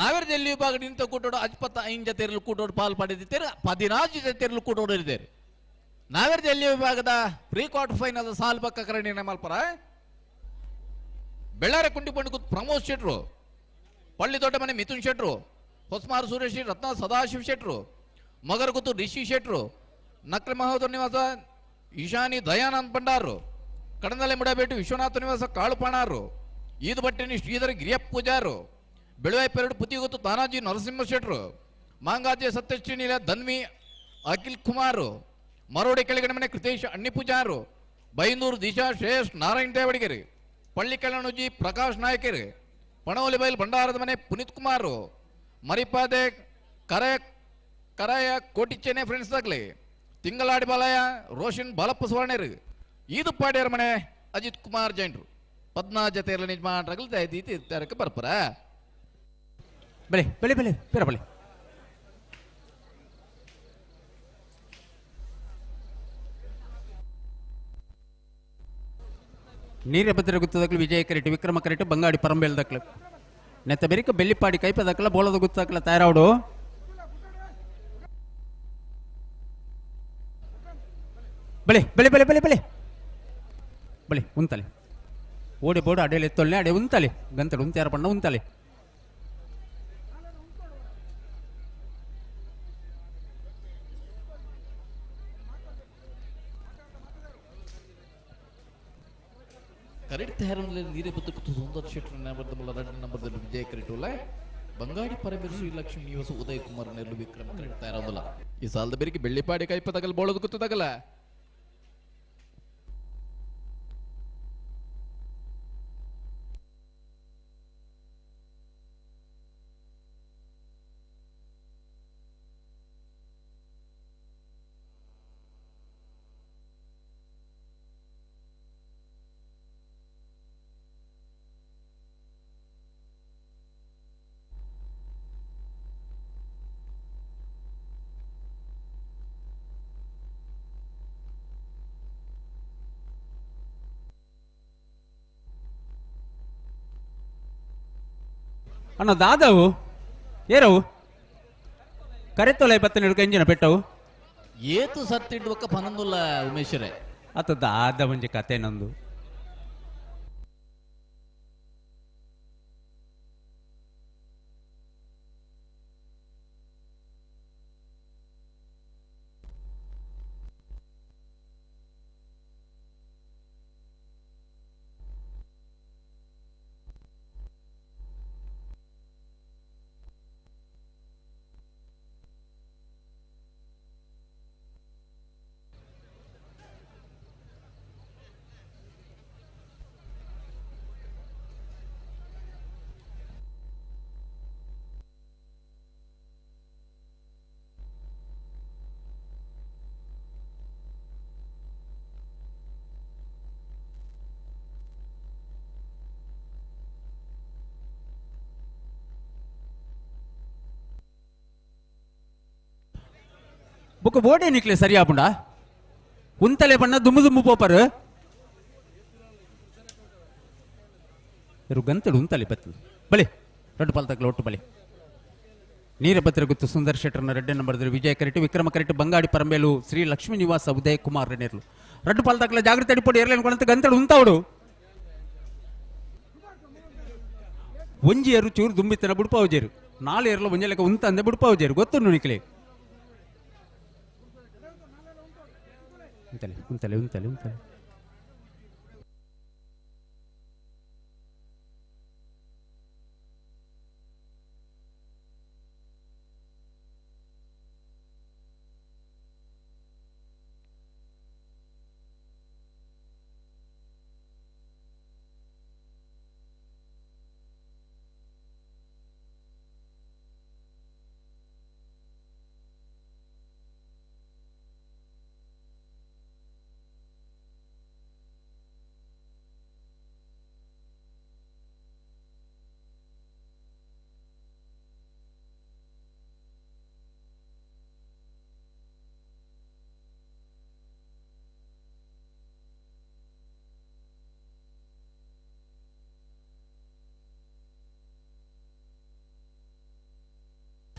ನಾವೇರದ ಎಲ್ಲಿ ವಿಭಾಗ ನಿಂತ ಕೂಟೋಡು ಅಜ್ಪತ್ತ ಐನ್ ಜತೆರಲು ಕೂಟೋಡು ಪಾಲ್ ಪಡೆದಿದ್ದೇರು 14 ಜತೆರಲು ಕೂಟೋಡು ಇದ್ದೇರು ನಾವೇರದ ಎಲ್ಲಿ ವಿಭಾಗದ ಪ್ರೀ ಕ್ವಾರ್ಟರ್ ಫೈನಲ್ ಸಾಲ್ ಪಕ್ಕ ಕರಣಿ ಮಲ್ಪರ ಬೆಳ್ಳಾರೆ ಕುಂಡಿ ಪಂಡು ಕೂತ್ ಪ್ರಮೋದ್ ಶೆಟ್ರು ಪಳ್ಳಿ ದೊಡ್ಡ ಮನೆ ಮಿಥುನ್ ಶೆಟ್ರು ಹೊಸ್ಮಾರು ಸುರೇಶ್ ರತ್ನ ಸದಾಶಿವ್ ಶೆಟ್ರು ಮಗರಗುತ್ತು ರಿಷಿ ಶೆಟ್ರು ನಕ್ರ ಮಹೋದರ ನಿವಾಸ ಈಶಾನಿ ದಯಾನಂದ್ ಭಂಡಾರು ಕಡಂದಲೆ ಮುಡಬೇಟು ವಿಶ್ವನಾಥ ನಿವಾಸ ಕಾಳುಪಾಣಾರು ಈದುಬಟ್ಟಿನಿ ಶ್ರೀಧರ ಗಿರಿಯಪ್ಪ ಪೂಜಾರು ಬೆಳುವಾಯಿ ಪೆರಡು ಪುತಿಗುತ್ತು ತಾನಾಜಿ ನರಸಿಂಹ ಶೆಟ್ರು ಮಾಂಗಾಜೆ ಸತ್ಯಶ್ರೀ ನೀಲ ಧನ್ವಿ ಅಖಿಲ್ ಕುಮಾರು ಮರೋಡಿ ಕೆಳಗಡೆ ಮನೆ ಕೃತೇಶ್ ಅಣ್ಣಿ ಪೂಜಾರು ಬೈಂದೂರು ದಿಶಾ ಶ್ರೇಯಸ್ ನಾರಾಯಣ್ ದೇವಡಿಗೆರಿ ಪಳ್ಳಿ ಕೆಳನುಜಿ ಪ್ರಕಾಶ್ ನಾಯಕರು ಪಣವಲಿ ಬೈಲ್ ಭಂಡಾರದ ಮನೆ ಪುನೀತ್ ಕುಮಾರು ಮರಿಪಾದೆ ಕರೆಯ ಕರಾಯ ಕೋಟಿಚೇನೆ ಫ್ರೆಂಡ್ಸ್ ಆಗಲಿ ತಿಂಗಳಾಡಿ ಬಾಲಯ್ಯ ರೋಷನ್ ಬಾಲಪ್ಪ ಸುವರ್ಣರು ಈದು ಪಾಡ್ಯರ ಮನೆ ಅಜಿತ್ ಕುಮಾರ್ ಜೈನ್ರು ಪದ್ಮಾ ಜತೆಯಲ್ಲಿ ನಿಜ ಮಾಡ್ರಾಗಲು ದಯದೀತಿ ತರಕ್ಕೆ ಬರ್ಪರ ಬಲೆ ಬಲೆ ಬಲೆ ಪೇರ ಬಲೆ ನೀರಭದ್ರ ಗುತ್ತದಕ್ಲು ವಿಜಯ ಕರೆಟ್ ವಿಕ್ರಮ ಕರೆಟ್ ಬಂಗಾಡಿ ಪರಂಬೇಲ್ದಕ್ಲು ನೆತ್ತ ಬೆರಿಕ ಬೆಳ್ಳಿಪಾಡಿ ಕೈಪದಕ್ಲ ಬೋಳದ ಗುತ್ತದಕ್ಲ ತಯಾರಾವಡು. ಬಲೆ ಬಲೆ ಬಲೆ ಬಲೆ ಬಲೆ ಬಲೆ ಉಂತಲೆ ಓಡಿ ಬೋಡು ಅಡೆಯಲ್ಲಿ ಎತ್ತೊಳ್ಳೆ ಅಡೆ ಉಂತಲೆ ಗಂತಡು ಉಂತ್ಯಾರ ಬಣ್ಣ ಉಂತಲೆ. ಕರೆಕ್ಟ್ ತಯಾರಲ್ಲಿ ನೀರೇ ಬದುಕು ಸುಂದರ್ ಶೆಟ್ಟರ್ ನಂಬರ್ ರೆಡ್ ನಂಬರ್ದಲ್ಲಿ ವಿಜಯ ಕರೆಟುಲ್ಲ ಬಂಗಾಡಿ ಪರಮೇಶ್ವರಿ ಶ್ರೀ ಲಕ್ಷ್ಮೀ ನಿವಾಸ ಉದಯ್ ಕುಮಾರ್ ನೆರಳು ವಿಕ್ರಮ ಕರೆಕ್ಟ್ ತಯಾರಾದಲ್ಲ ಈ ಸಾಲದ ಬೆರಿಕೆ ಬೆಳ್ಳಿಪಾಡಿ ಕೈಪ ತಗಲ್ ಬೋಳದ ಗುತ್ತು ತಗಲ ಅಣ್ಣ ದಾದವು ಏರವು ಕರೆತೊಲೆ ಬತ್ತನ ಎಂಜಿನ ಪೆಟ್ಟವು ಏತು ಸತ್ತಿಡ್ವಕ್ಕ ಪನಂದುಲ್ಲ ಉಮೇಶ್ವರೇ. ಅತ ದಾದ ಒಂಜಿ ಕತೆ ನಂದು. ಬೊಕ್ಕ ಬೋಡೆ ನಿಕ್ಲೆ ಸರಿ ಆಪುಂಡ ಉಂತಲೆ ಬಣ್ಣ ದುಮ್ಮು ದುಮ್ಮು ಪೋಪರು ಇರು ಗಂತಡು ಉಂತಲೆ ಬತ್ತು ಬಲಿ ರಡ್ಡು ಪಾಲ್ ತಗ್ಲ ಒಟ್ಟು ಬಲಿ ನೀರ ಪತ್ರ ಗುತ್ತು ಸುಂದರ್ ಶೆಟ್ಟರ್ನ ರೆಡ್ಡೆ ನಂಬರ್ ವಿಜಯ ಕರೆಟ್ ವಿಕ್ರಮ ಕರೆಟ್ ಬಂಗಾಡಿ ಪರಂಬೇಲು ಶ್ರೀ ಲಕ್ಷ್ಮೀ ನಿವಾಸ ಉದಯ ಕುಮಾರ್ ರೆಡ್ಡೇರ್ಲು ರಡ್ಡು ಪಾಲ್ ತಗ್ಲ ಜಾಗೃತಿ ಅಡಿಪೊಡಿ ಎರ್ಲೇನು ಕೊಡಂತ ಗಂತಡು ಉಂತಾವಡು ಒಂಜಿ ಎರು ಚೂರು ದುಂಬಿತ್ತನ ಬುಡ್ಪಾವುಜೇರು ನಾಳೆ ಎರ್ಲ ಒಂಜೆ ಲೆಕ್ಕ ಉಂತ ಅಂದೆ ಬುಡ್ಪಾವುಜೇರು ಗೊತ್ತು ನಿಕ್ಲೆ ಉಂತಲೆ ಉಂತಲೆ ಉಂತಲೆ ಉಂತಲೆ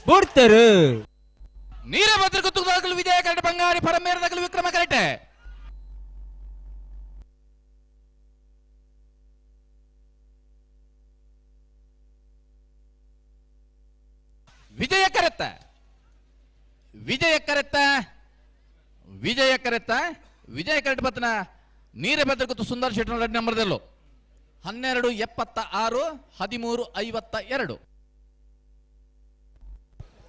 ಬೋಡ್ತರು ನೀರ ಭದ್ರಗುತ್ತು ವಿಜಯ ಕರೆಟ್ ಬಂಗಾರಿ ಪರಮೇರ ದಗಲು ವಿಕ್ರಮ ಕರೆಟೆ ವಿಜಯ ಕರೆತ್ತ ವಿಜಯ ಕರೆತ್ತ ವಿಜಯ ಕರೆತ್ತ ವಿಜಯ ಕರೆಟ್ ಬತ್ತನ ನೀರ ಭದ್ರಗುತ್ತು ಸುಂದರ್ ಶೆಟ್ಟರ್ ರೆಡ್ ನಂಬರ್ದಲ್ಲೂ 12:76 13:52.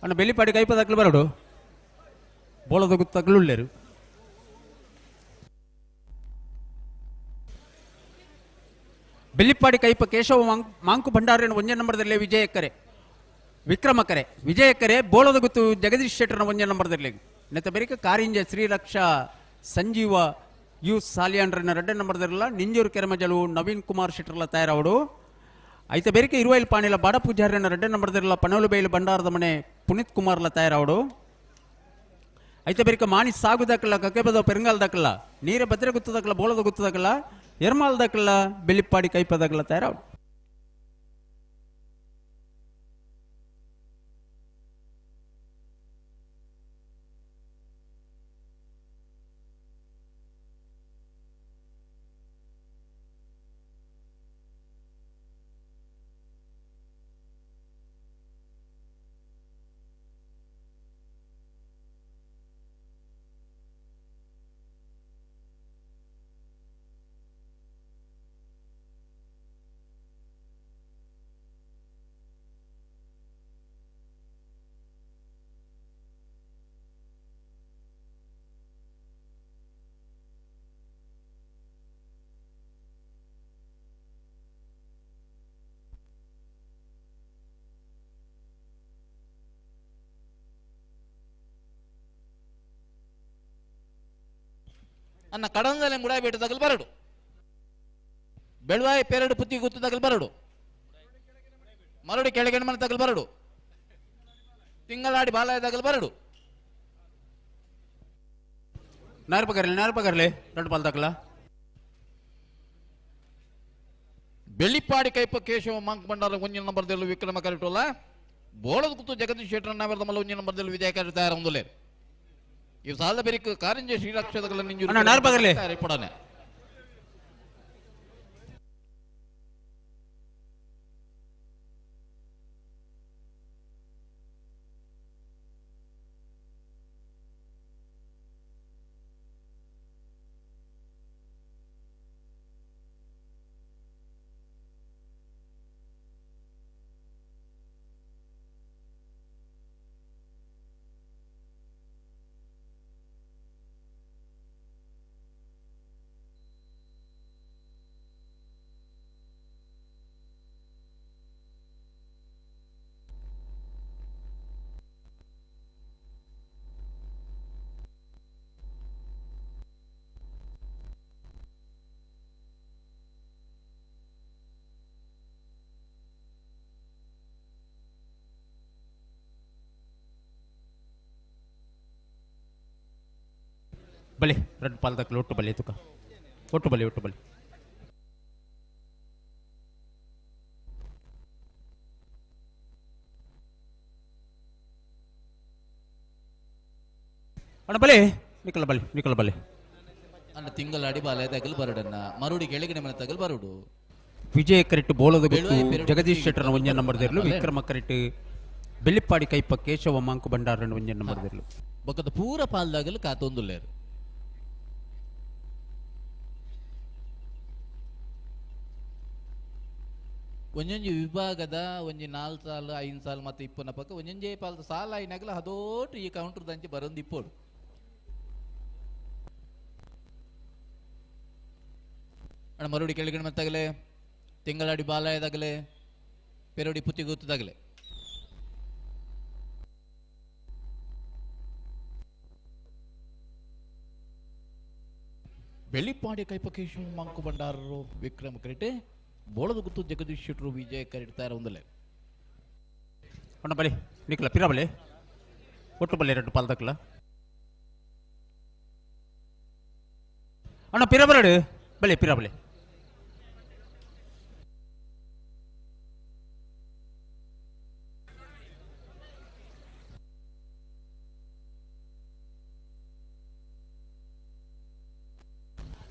ಅಣ್ಣ ಬೆಳ್ಳಿಪಾಡಿ ಕೈಪದಾಕ್ಲು ಬರಡು ಬೋಳದ ಗುತ್ತಕ್ಲು ಉಳ್ಳೇರು ಬೆಳ್ಳಿಪಾಡಿ ಕೈಪ ಕೇಶವ ಮಾಂಕು ಭಂಡಾರನ ಒಂಜೇ ನಂಬರ್ದಲ್ಲಿ ವಿಜಯಕ್ಕರೆ ವಿಕ್ರಮಕರೆ ವಿಜಯಕ್ಕರೆ ಬೋಳದ ಗುತ್ತು ಜಗದೀಶ್ ಶೆಟ್ಟರ್ನ ಒಂಜೇ ನಂಬರ್ದಲ್ಲಿ ನೆತ್ತ ಬೆರಿಕ ಕಾರಿಂಜ ಶ್ರೀರಕ್ಷಾ ಸಂಜೀವ you ಸಾಲಿಯಾನ್ರನ್ನ ಎರಡನೇ ನಂಬರ್ದಿರಲ್ಲ ನಿಂಜೂರು ಕೆರಮಜಲು ನವೀನ್ ಕುಮಾರ್ ಶೆಟ್ಟರ್ಲ ತಯಾರಾವಡು ಐತ ಬೇರಿಕೆ ಇರುವೈಲ್ ಪಾಣಿಲ ಬಾಡ ಪೂಜಾರಿನ ಎರಡನೇ ನಂಬರ್ದಿರಲ್ಲ ಪಣೋಲು ಬೈಲು ಭಂಡಾರದ ಮನೆ ಪುನೀತ್ ಕುಮಾರ್ಲ ತಯಾರಾವಡು ಐತ ಬೇರಿಕೆ ಮಾಣಿ ಸಾಗು ದಾಕಲ್ಲ ಕಕ್ಕೆಬದ ಪೆರಂಗಾಲ್ ದಾಕಲ್ಲ ನೀರ ಭದ್ರ ಗುತ್ತದಕ್ಕಲ್ಲ ಬೋಳದ ಗುತ್ತದಕ್ಕಲ್ಲ ಎರ್ಮಾಲ್ ದಾಕಲ್ಲ ಬೆಳ್ಳಿಪ್ಪಾಡಿ ಕೈಪದಾಗಲ್ಲ ತಯಾರಾವಡು. ಅನ್ನ ಕಡಂದಲೆ ಮುಡಾಬೇಟು ತಗಲ್ ಬರಡು ಬೆಳವಾಯಿ ಪೆರಡು ಪುತ್ತಿ ಗುತ್ತು ತಗಲ್ ಬರಡು ಮರಡು ಕೆಳಗೆಣ್ಮನ ಮನೆ ತಗಲ್ ಬರಡು ತಿಂಗಳಾಡಿ ಬಾಲಾಯ ತಗಲ್ ಬರಡು ನಾರ್ಪಕರ್ಲೆ ನಾರ್ಪಕರ್ಲೆ ಎರಡು ಪಾಲ್ ತಕಲ. ಬೆಳ್ಳಿಪಾಡಿ ಕೈಪ ಕೇಶವ ಮಾಂಕ್ ಭಂಡಾರ ಒಂಜಿನ ನಂಬರ್ ದೆಲ್ಲು ವಿಕ್ರಮ ಕರಿಟೋಲ ಬೋಳದ ಕುತ್ತು ಜಗದೀಶ್ ಶೆಟ್ಟರ್ ನಾವರ್ದ ಮಲ್ಲ ಒಂಜಿನ ನಂಬರ್ ದೆಲ್ಲು ವಿಜಯ ಕರಿ ತಯಾರ ಒಂದುಲೆ ಇವು ಸಾಲದ ಬೆರಿಕ್ ಕಾರಿಂಜೆ ಶ್ರೀರಕ್ಷದಗಳ ನಿಂಜೂರು ಅಣ್ಣ, ನಾರ್ಬಗರ್ಲೆ. ತಯಾರಿ ಪಡನೆ. ಬಲೆ ರೆಡ್ ಪಾಲ್ದಕ್ಲು ಒಟ್ಟು ಬಲೆ ತುಕ ಒಟ್ಟು ಬಲೆ ಒಟ್ಟು ಬಲೆ ಅಣ್ಣ ಬಲೆ ನಿಕಲ ಬಲೆ ನಿಕಲ ಬಲೆ ಅಣ್ಣ ತಿಂಗಳಾಡಿ ಬಾಲೆ ತಗಲ್ ಬರಡನ್ನ ಮರುಡಿ ಕೆಳಗಡೆ ಮನೆ ತಗಲ್ ಬರುಡು. ವಿಜಯ ಕರೆಕ್ಟ್ ಬೋಳದ ಗೊತ್ತು ಬೆಳುವಾಯಿ ಪೆರಡು ಜಗದೀಶ್ ಶೆಟ್ಟರ್ನ ಒಂಜೆ ನಂಬರ್ ದೇರ್ಲು. ಬಲೆ. ವಿಕ್ರಮ ಕರೆಕ್ಟ್ ಬೆಳ್ಳಿಪ್ಪಾಡಿ ಕೈಪ ಕೇಶವ ಮಾಂಕು ಭಂಡಾರನ ಒಂಜೆ ನಂಬರ್ ದೇರ್ಲು. ಬೊಕ್ಕದ ಪೂರ ಪಾಲ್ದಾಗಲು ಕಾತೊಂದುಲ್ಲೇರು. ಒಂಜೊಂಜಿ ವಿಭಾಗದ ಒಂಜಿ ನಾಲ್ ಸಾಲು ಐದು ಸಾಲು ಮತ್ತೆ ಇಪ್ಪನ ಪಕ್ಕ ಒಂಜೊಂಜೇ ಪಾಲ್ದ ಸಾಲ ಐನಾಗಲ ಅದೋಟು ಈ ಕೌಂಟರ್ ದಂಚೆ ಬರೊಂದು ಇಪ್ಪೋಡು. ಅಣ್ಣ ಮರುಡಿ ಕೆಳಗಡೆ ಮತ್ತಾಗಲೆ ತಿಂಗಳಾಡಿ ಬಾಲಾಯದಾಗಲೆ ಪೆರೋಡಿ ಪುತ್ತಿ ಗೊತ್ತದಾಗಲೆ. ಬೆಳ್ಳಿಪಾಡಿ ಕೈಪಕೇಶವ ಮಂಕು ಭಂಡಾರರು ವಿಕ್ರಮ ಕ್ರಿಟೆ ಬೋಳದ ಗುತ್ತು ಜಗದೀಶ್ ಶೆಟ್ಟರು ವಿಜಯ ಕರಿಡ್ತಾರೆ ಒಂದಲೆ. ಅಣ್ಣ ಬಲೆ ನಿಕಲ ಪಿರ ಬಲೆ ಒಟ್ಟು ಬಲೆ ಎರಡು ಪಾಲ್ದಕ್ಲ ಅಣ್ಣ ಪಿರ ಬರಡು ಬಲೆ ಪಿರ ಬಲೆ.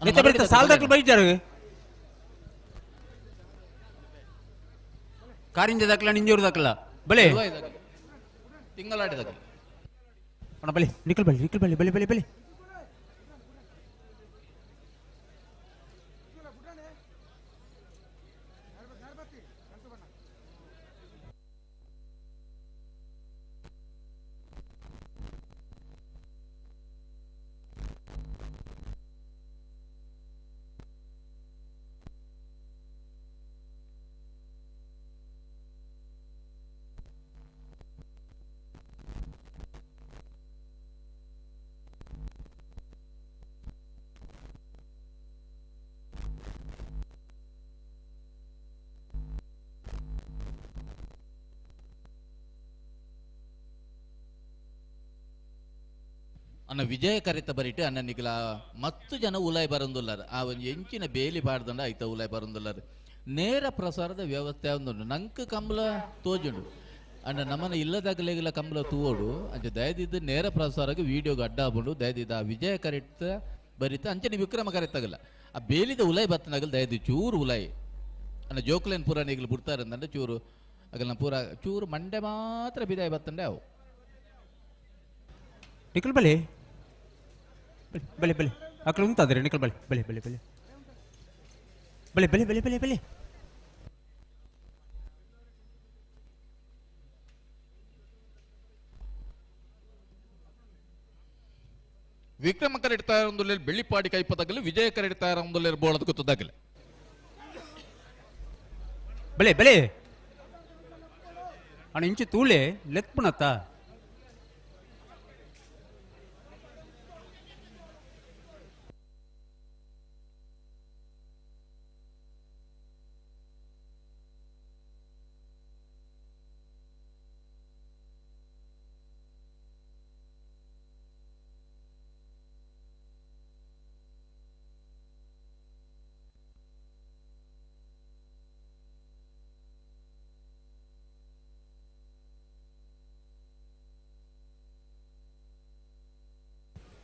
ನಿತ್ತ ಬರಿತ ಸಾಲದಕ್ಲು ಬೈಜಾರು ಕಾರಿಂಜ ದಾಖಲ ನಿಂಜೂರು ದಾಖಲ ಬಲೆ ತಿಂಗಳಾಡಿ ದಾಖಲೆ. ಅಣ್ಣ ಬಲೆ ನಿಕಲ್ ಬಲೆ ನಿಕಲ್ ಬಲೆ ಬಲೆ ಬಲೆ ಬಲೆ. ಅನ್ನ ವಿಜಯ ಕರಿತ ಬರಿಟು ಅನ್ನ ನಿಗಲ ಮತ್ತು ಜನ ಉಲಾಯ್ ಬರಂದುಲ್ಲಾರ ಆ ಒಂದು ಎಂಚಿನ ಬೇಲಿ ಬಾಡ್ದಂಡ ಐತ ಉಲಾಯ್ ಬರಂದುಲ್ಲಾರ. ನೇರ ಪ್ರಸಾರದ ವ್ಯವಸ್ಥೆ ಒಂದುಂಡು ನಂಕ್ ಕಂಬಳ ತೋಜುಂಡು ಅಂಡ ನಮ್ಮನ ಇಲ್ಲದಾಗಲೇಗಿಲ್ಲ ಕಂಬಳ ತೂವೋಡು ಅಂಚೆ ದಯದಿದ್ದು ನೇರ ಪ್ರಸಾರಕ್ಕೆ ವೀಡಿಯೋಗೆ ಅಡ್ಡ ಆಪುಂಡು. ದಯದಿದ್ದ ಆ ವಿಜಯ ಕರಿತ ಬರಿತ ಅಂಚನೆ ವಿಕ್ರಮ ಕರಿತಾಗಲ್ಲ ಆ ಬೇಲಿದ ಉಲಾಯ್ ಬತ್ತನಾಗಲ್ ದಯದಿ ಚೂರು ಉಲಾಯ್ ಅನ್ನ ಜೋಕ್ಲೇನ್ ಪೂರ ನೀಗಲು ಬಿಡ್ತಾರೆ ಅಂತಂದ್ರೆ ಚೂರು ಅಗಲ್ನ ಪೂರ ಚೂರು ಮಂಡೆ ಮಾತ್ರ ಬಿದಾಯ್ ಬತ್ತಂಡೆ ಅವು. ನಿಖಲ್ ಬಲೆ ಬಲೆ ಬಲೆ ಅಕ್ಲು ಉಂತಾದ್ರೆ ನಿಖಲ್ ಬಲೆ ಬಲೆ ಬಲೆ ಬಲೆ ಬಲೆ ಬಲೆ ಬಲೆ ಬಲೆ ಬಲೆ. ವಿಕ್ರಮ ಕರೆಡ್ತಾ ಇರೋದು ಬೆಳ್ಳಿಪಾಡಿ ಕೈಪದಾಗಲಿ ವಿಜಯ ಕರೆಡ್ತಾ ಇರೋದು ಬೋಳದ ಗೊತ್ತದಾಗಲಿ. ಬಲೆ ಬಲೆ ಅಣ್ಣ ಇಂಚು ತೂಳೆ ಲೆತ್ಪುಣತ್ತ.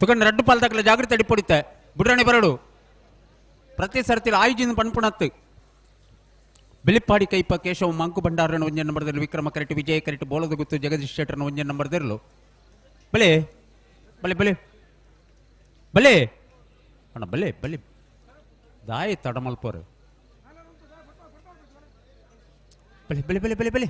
ತುಕಂಡ ರಡ್ಡು ಪಾಲ್ದಕ್ಲ ಜಾಗೃತಿ ಅಡಿಪೊಡಿತೆ ಬುಡ್ರಣೆ ಬರಡು ಪ್ರತಿ ಸರ್ತಿ ಆಯುಜಿನ ಪನ್ಪುಣತ್ತು ಬಿಳಿಪ್ಪಾಡಿ ಕೈಪ ಕೇಶವ ಮಂಕು ಭಂಡಾರನ ಒಂಜೆ ನಂಬರ್ದಲ್ಲಿ ವಿಕ್ರಮ ಕರೆಕ್ಟ್ ವಿಜಯ ಕರೆಕ್ಟ್ ಬೋಲದ ಗುತ್ತು ಜಗದೀಶ್ ಶೆಟ್ಟರ್ನ ಒಂಜೆ ನಂಬರ್ದಿರಲು ಬಲೆ ಬಲೆ ಬಲೆ ಬಲೆ ಅಣ್ಣ ಬಲೆ ಬಲೆ ದಾಯಿ ತಡಮಲ್ಪೋರು ಬಲೆ ಬಲೆ ಬಲೆ ಬಲೆ ಬಲೆ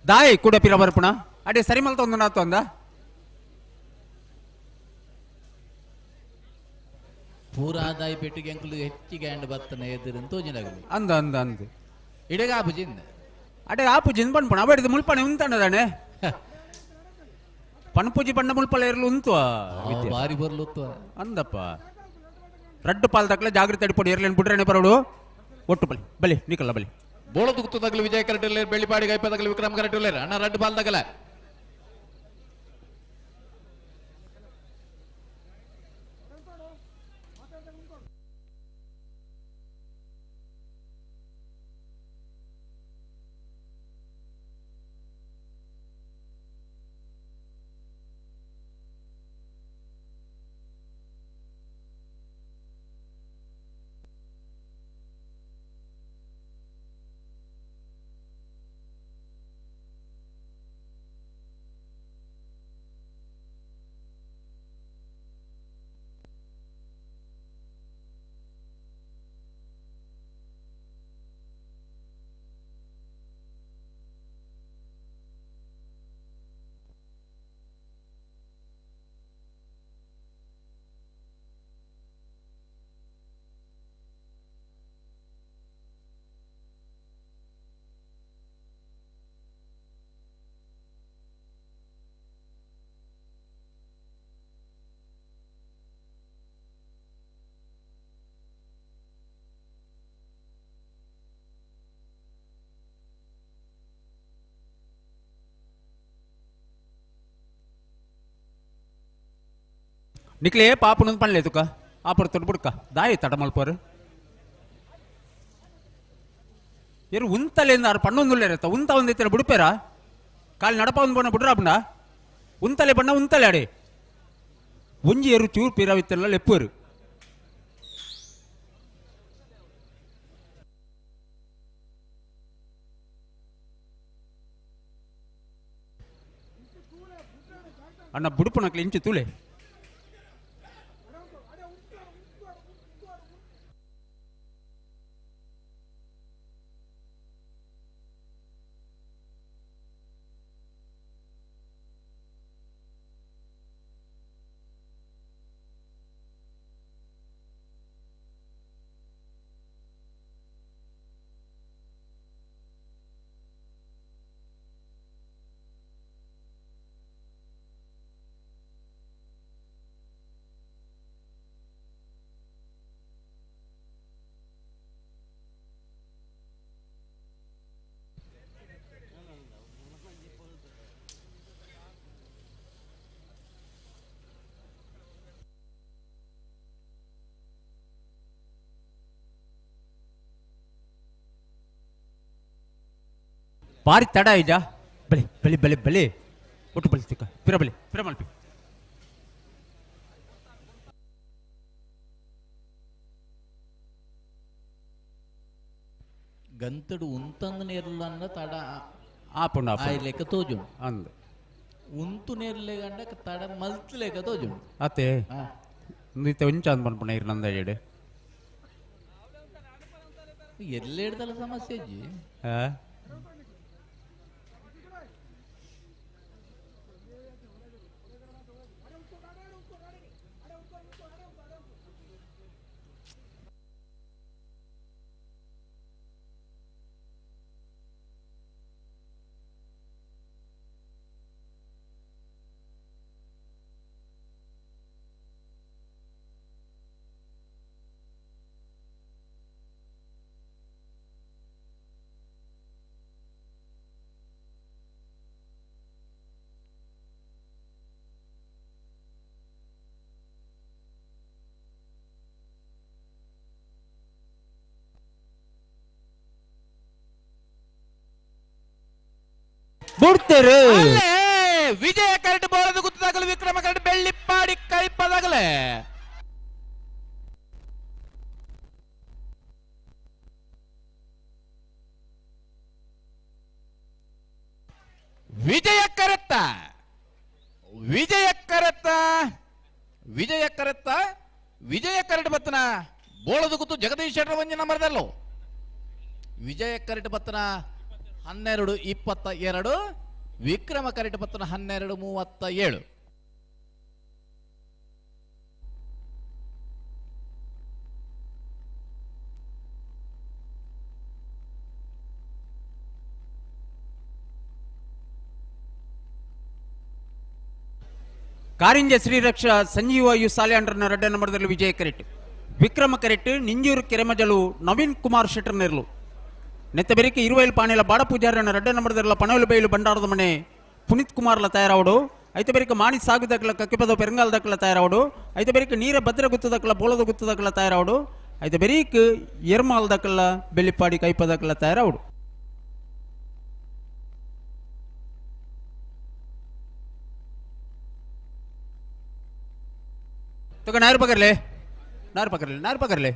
ದಾಯಿ ಕೂಡ ಪಿರ ಬರ್ಪುಣ ಅಡೆ ಸರಿ ಮಲ್ತ ಒಂದು ನಾತು ಅಂದ ಪೂರ ಆದಾಯ ಪೆಟ್ಟಿಗೆ ಅಂಕಲು ಹೆಚ್ಚಿಗೆ ಹ್ಯಾಂಡ್ ಬತ್ತನ ಎದುರು ತೋಜಿನಾಗಲಿ ಅಂದ ಅಂದ ಅಂದ ಇಡಗ ಆಪುಜಿನ್ ಅಡೆ ಆಪುಜಿನ್ ಪನ್ಪುಣ ಅವಡಿದ ಮುಲ್ಪಣೆ ಉಂತಣ್ಣದಾನೆ ಪಣಪೂಜಿ ಬಣ್ಣ ಮುಲ್ಪಲ ಇರಲು ಉಂತು ಬಾರಿ ಬರ್ಲುತ್ತು ಅಂದಪ್ಪ ರಡ್ಡು ಪಾಲ್ದಕ್ಲೆ ಜಾಗೃತಿ ಅಡಿಪೊಡಿ ಇರ್ಲೇನು ಬುಡ್ರಣೆ ಬರೋಡು ಒಟ್ಟು ಬಲಿ ಬಲಿ ನಿಕಲ್ಲ ಬಲಿ ಬೋಳ ತುಕ್ತು ವಿಜಯ ಕರೆಕ್ಟ್ ಬೆಳ್ಳಿಪಾಡಿ ಗೈಪದಗಲು ವಿಕ್ರಮ್ ಕರೆಕ್ಟ್ ಅಣ್ಣ ರಡ್ಡು ಪಾಲ್ದಗಲ ನಿಕ್ಲೆ ಪಾಪುನೊಂದು ಪನ್ಲೆ ತುಕ ಆಪುರ ತೊಡ್ ಬುಡ್ಕ ದಾಯಿ ತಡ ಮಲ್ಪರು ಎರು ಉಂತಲೇಂದ ಆರು ಪಣ್ಣೊಂದುಲ್ಲೇರತ್ತ ಉಂತ ಒಂದಿತ್ತರ ಬುಡುಪೇರ ಕಾಲು ನಡಪ ಒಂದು ಬಣ್ಣ ಬುಡ್ರಾಪುಂಡ ಉಂತಲೆ ಬಣ್ಣ ಉಂತಲೆ ಅಡೆ ಒಂಜಿ ಎರು ಚೂರು ಪೀರಾವಿತ್ತೆಲ್ಲ ಲೆಪ್ಪುವರು ಅಣ್ಣ ಬುಡುಪುನಕ್ಲೆ ಇಂಚು ತೂಲೆ ಬಾರಿ ತಡ ಇಜ ಬಲಿ ಬಲಿ ಬಲಿ ಬಲಿ ಒಟ್ಟು ಬಲಿ ತಿಕ್ಕ ಪಿರ ಬಲಿ ಪಿರ ಮಲ್ಪಿ ಗಂತಡು ಉಂತಂದು ನೇರ್ಲನ್ನ ತಡ ಆಪುಂಡು ಆಪುಂಡು ಆಯ್ಲೆಕ್ಕ ತೋಜುಂಡು ಅಂದ್ ಉಂತು ನೇರ್ಲೆ ಗಂಡ ತಡ ಮಲ್ತ್ಲೆಕ್ಕ ತೋಜುಂಡು ಅತ್ತೆ ಇತ್ತೆ ಒಂಚ ಅಂದ್ ಪನ್ಪುಣ ಇರ್ ನಂದ ಹೇಳಿ ಎಲ್ಲೆಡ್ದಲ್ಲ ಸಮಸ್ಯೆ ಅಜ್ಜಿ. ಆ? ಬುಡ್ತೇರು ವಿಜಯ ಕರಟ್ ಬೋಳದ ಗುತ್ತದಾಗಲು ವಿಕ್ರಮ ಕರಟ್ ಬೆಳ್ಳಿಪ್ಪಾಡಿ ಕೈಪದಾಗಲೇ ವಿಜಯ ಕರೆತ್ತ ವಿಜಯ ಕರೆತ್ತ ವಿಜಯ ಕರೆತ್ತ ವಿಜಯ ಕರಟ್ ಬತ್ತನ ಬೋಳದ ಗುತ್ತು ಜಗದೀಶ್ ಶೆಟ್ಟರ್ ಒಂಜಿ ನಂಬರ್ದಲ್ಲೋ ವಿಜಯ ಕರಟ್ ಬತ್ತನ 12:22 ವಿಕ್ರಮ ಕರಟ್ ಬತ್ತನ 12:37. ಕಾರಿಂಜ ಶ್ರೀರಕ್ಷಾ ಸಂಜೀವ you ಸಾಲ್ಯಾಂಡ್ರನ ರಡ್ಡ ನಂಬರ್ದಲ್ಲಿ ವಿಜಯ ಕರೆಟ್ ವಿಕ್ರಮ ಕರೆಟ್ ನಿಂಜೂರು ಕೆರೆಮಜಲು ನವೀನ್ ಕುಮಾರ್ ಶೆಟ್ಟರ್ ನೆರ್ಲು ನೆತ್ತ ಬೆರಿಕೆ ಇರುವೈಲ್ ಪಾಣಿಲ ಬಾಡ ಪೂಜಾರನ ರಡ್ಡ ನಂಬರ್ದಲ್ಲ ಪಣವಲು ಬೈಲು ಬಂಡಾರದ ಮನೆ ಪುನೀತ್ ಕುಮಾರ್ಲ ತಯಾರಾವಡು ಐತ ಬೆರಿಕೆ ಮಾಣಿ ಸಾಗುದಕ್ಲ ಕಕ್ಕಿಪದ ಪೆರಂಗಾಲ್ ದಕ್ಲ ತಯಾರಾವಡು ಐತ ಬೆರಿಕೆ ನೀರ ಭದ್ರ ಗುತ್ತದಕ್ಲ ಬೋಳದ ಗುತ್ತದಕ್ಲ ತಯಾರಾವಡು ಐತ ಬೆರಿಕ್ ಎರ್ಮಾಲ್ ದಕ್ಲ ಬೆಳ್ಳಿಪಾಡಿ ಕೈಪದಕ್ಲ ತಯಾರಾವಡು. ತಗೋ ನಾರು ಪಕರ್ಲೆ ನಾರು ಪಕರ್ಲೆ ನಾರು ಪಕರ್ಲೆ.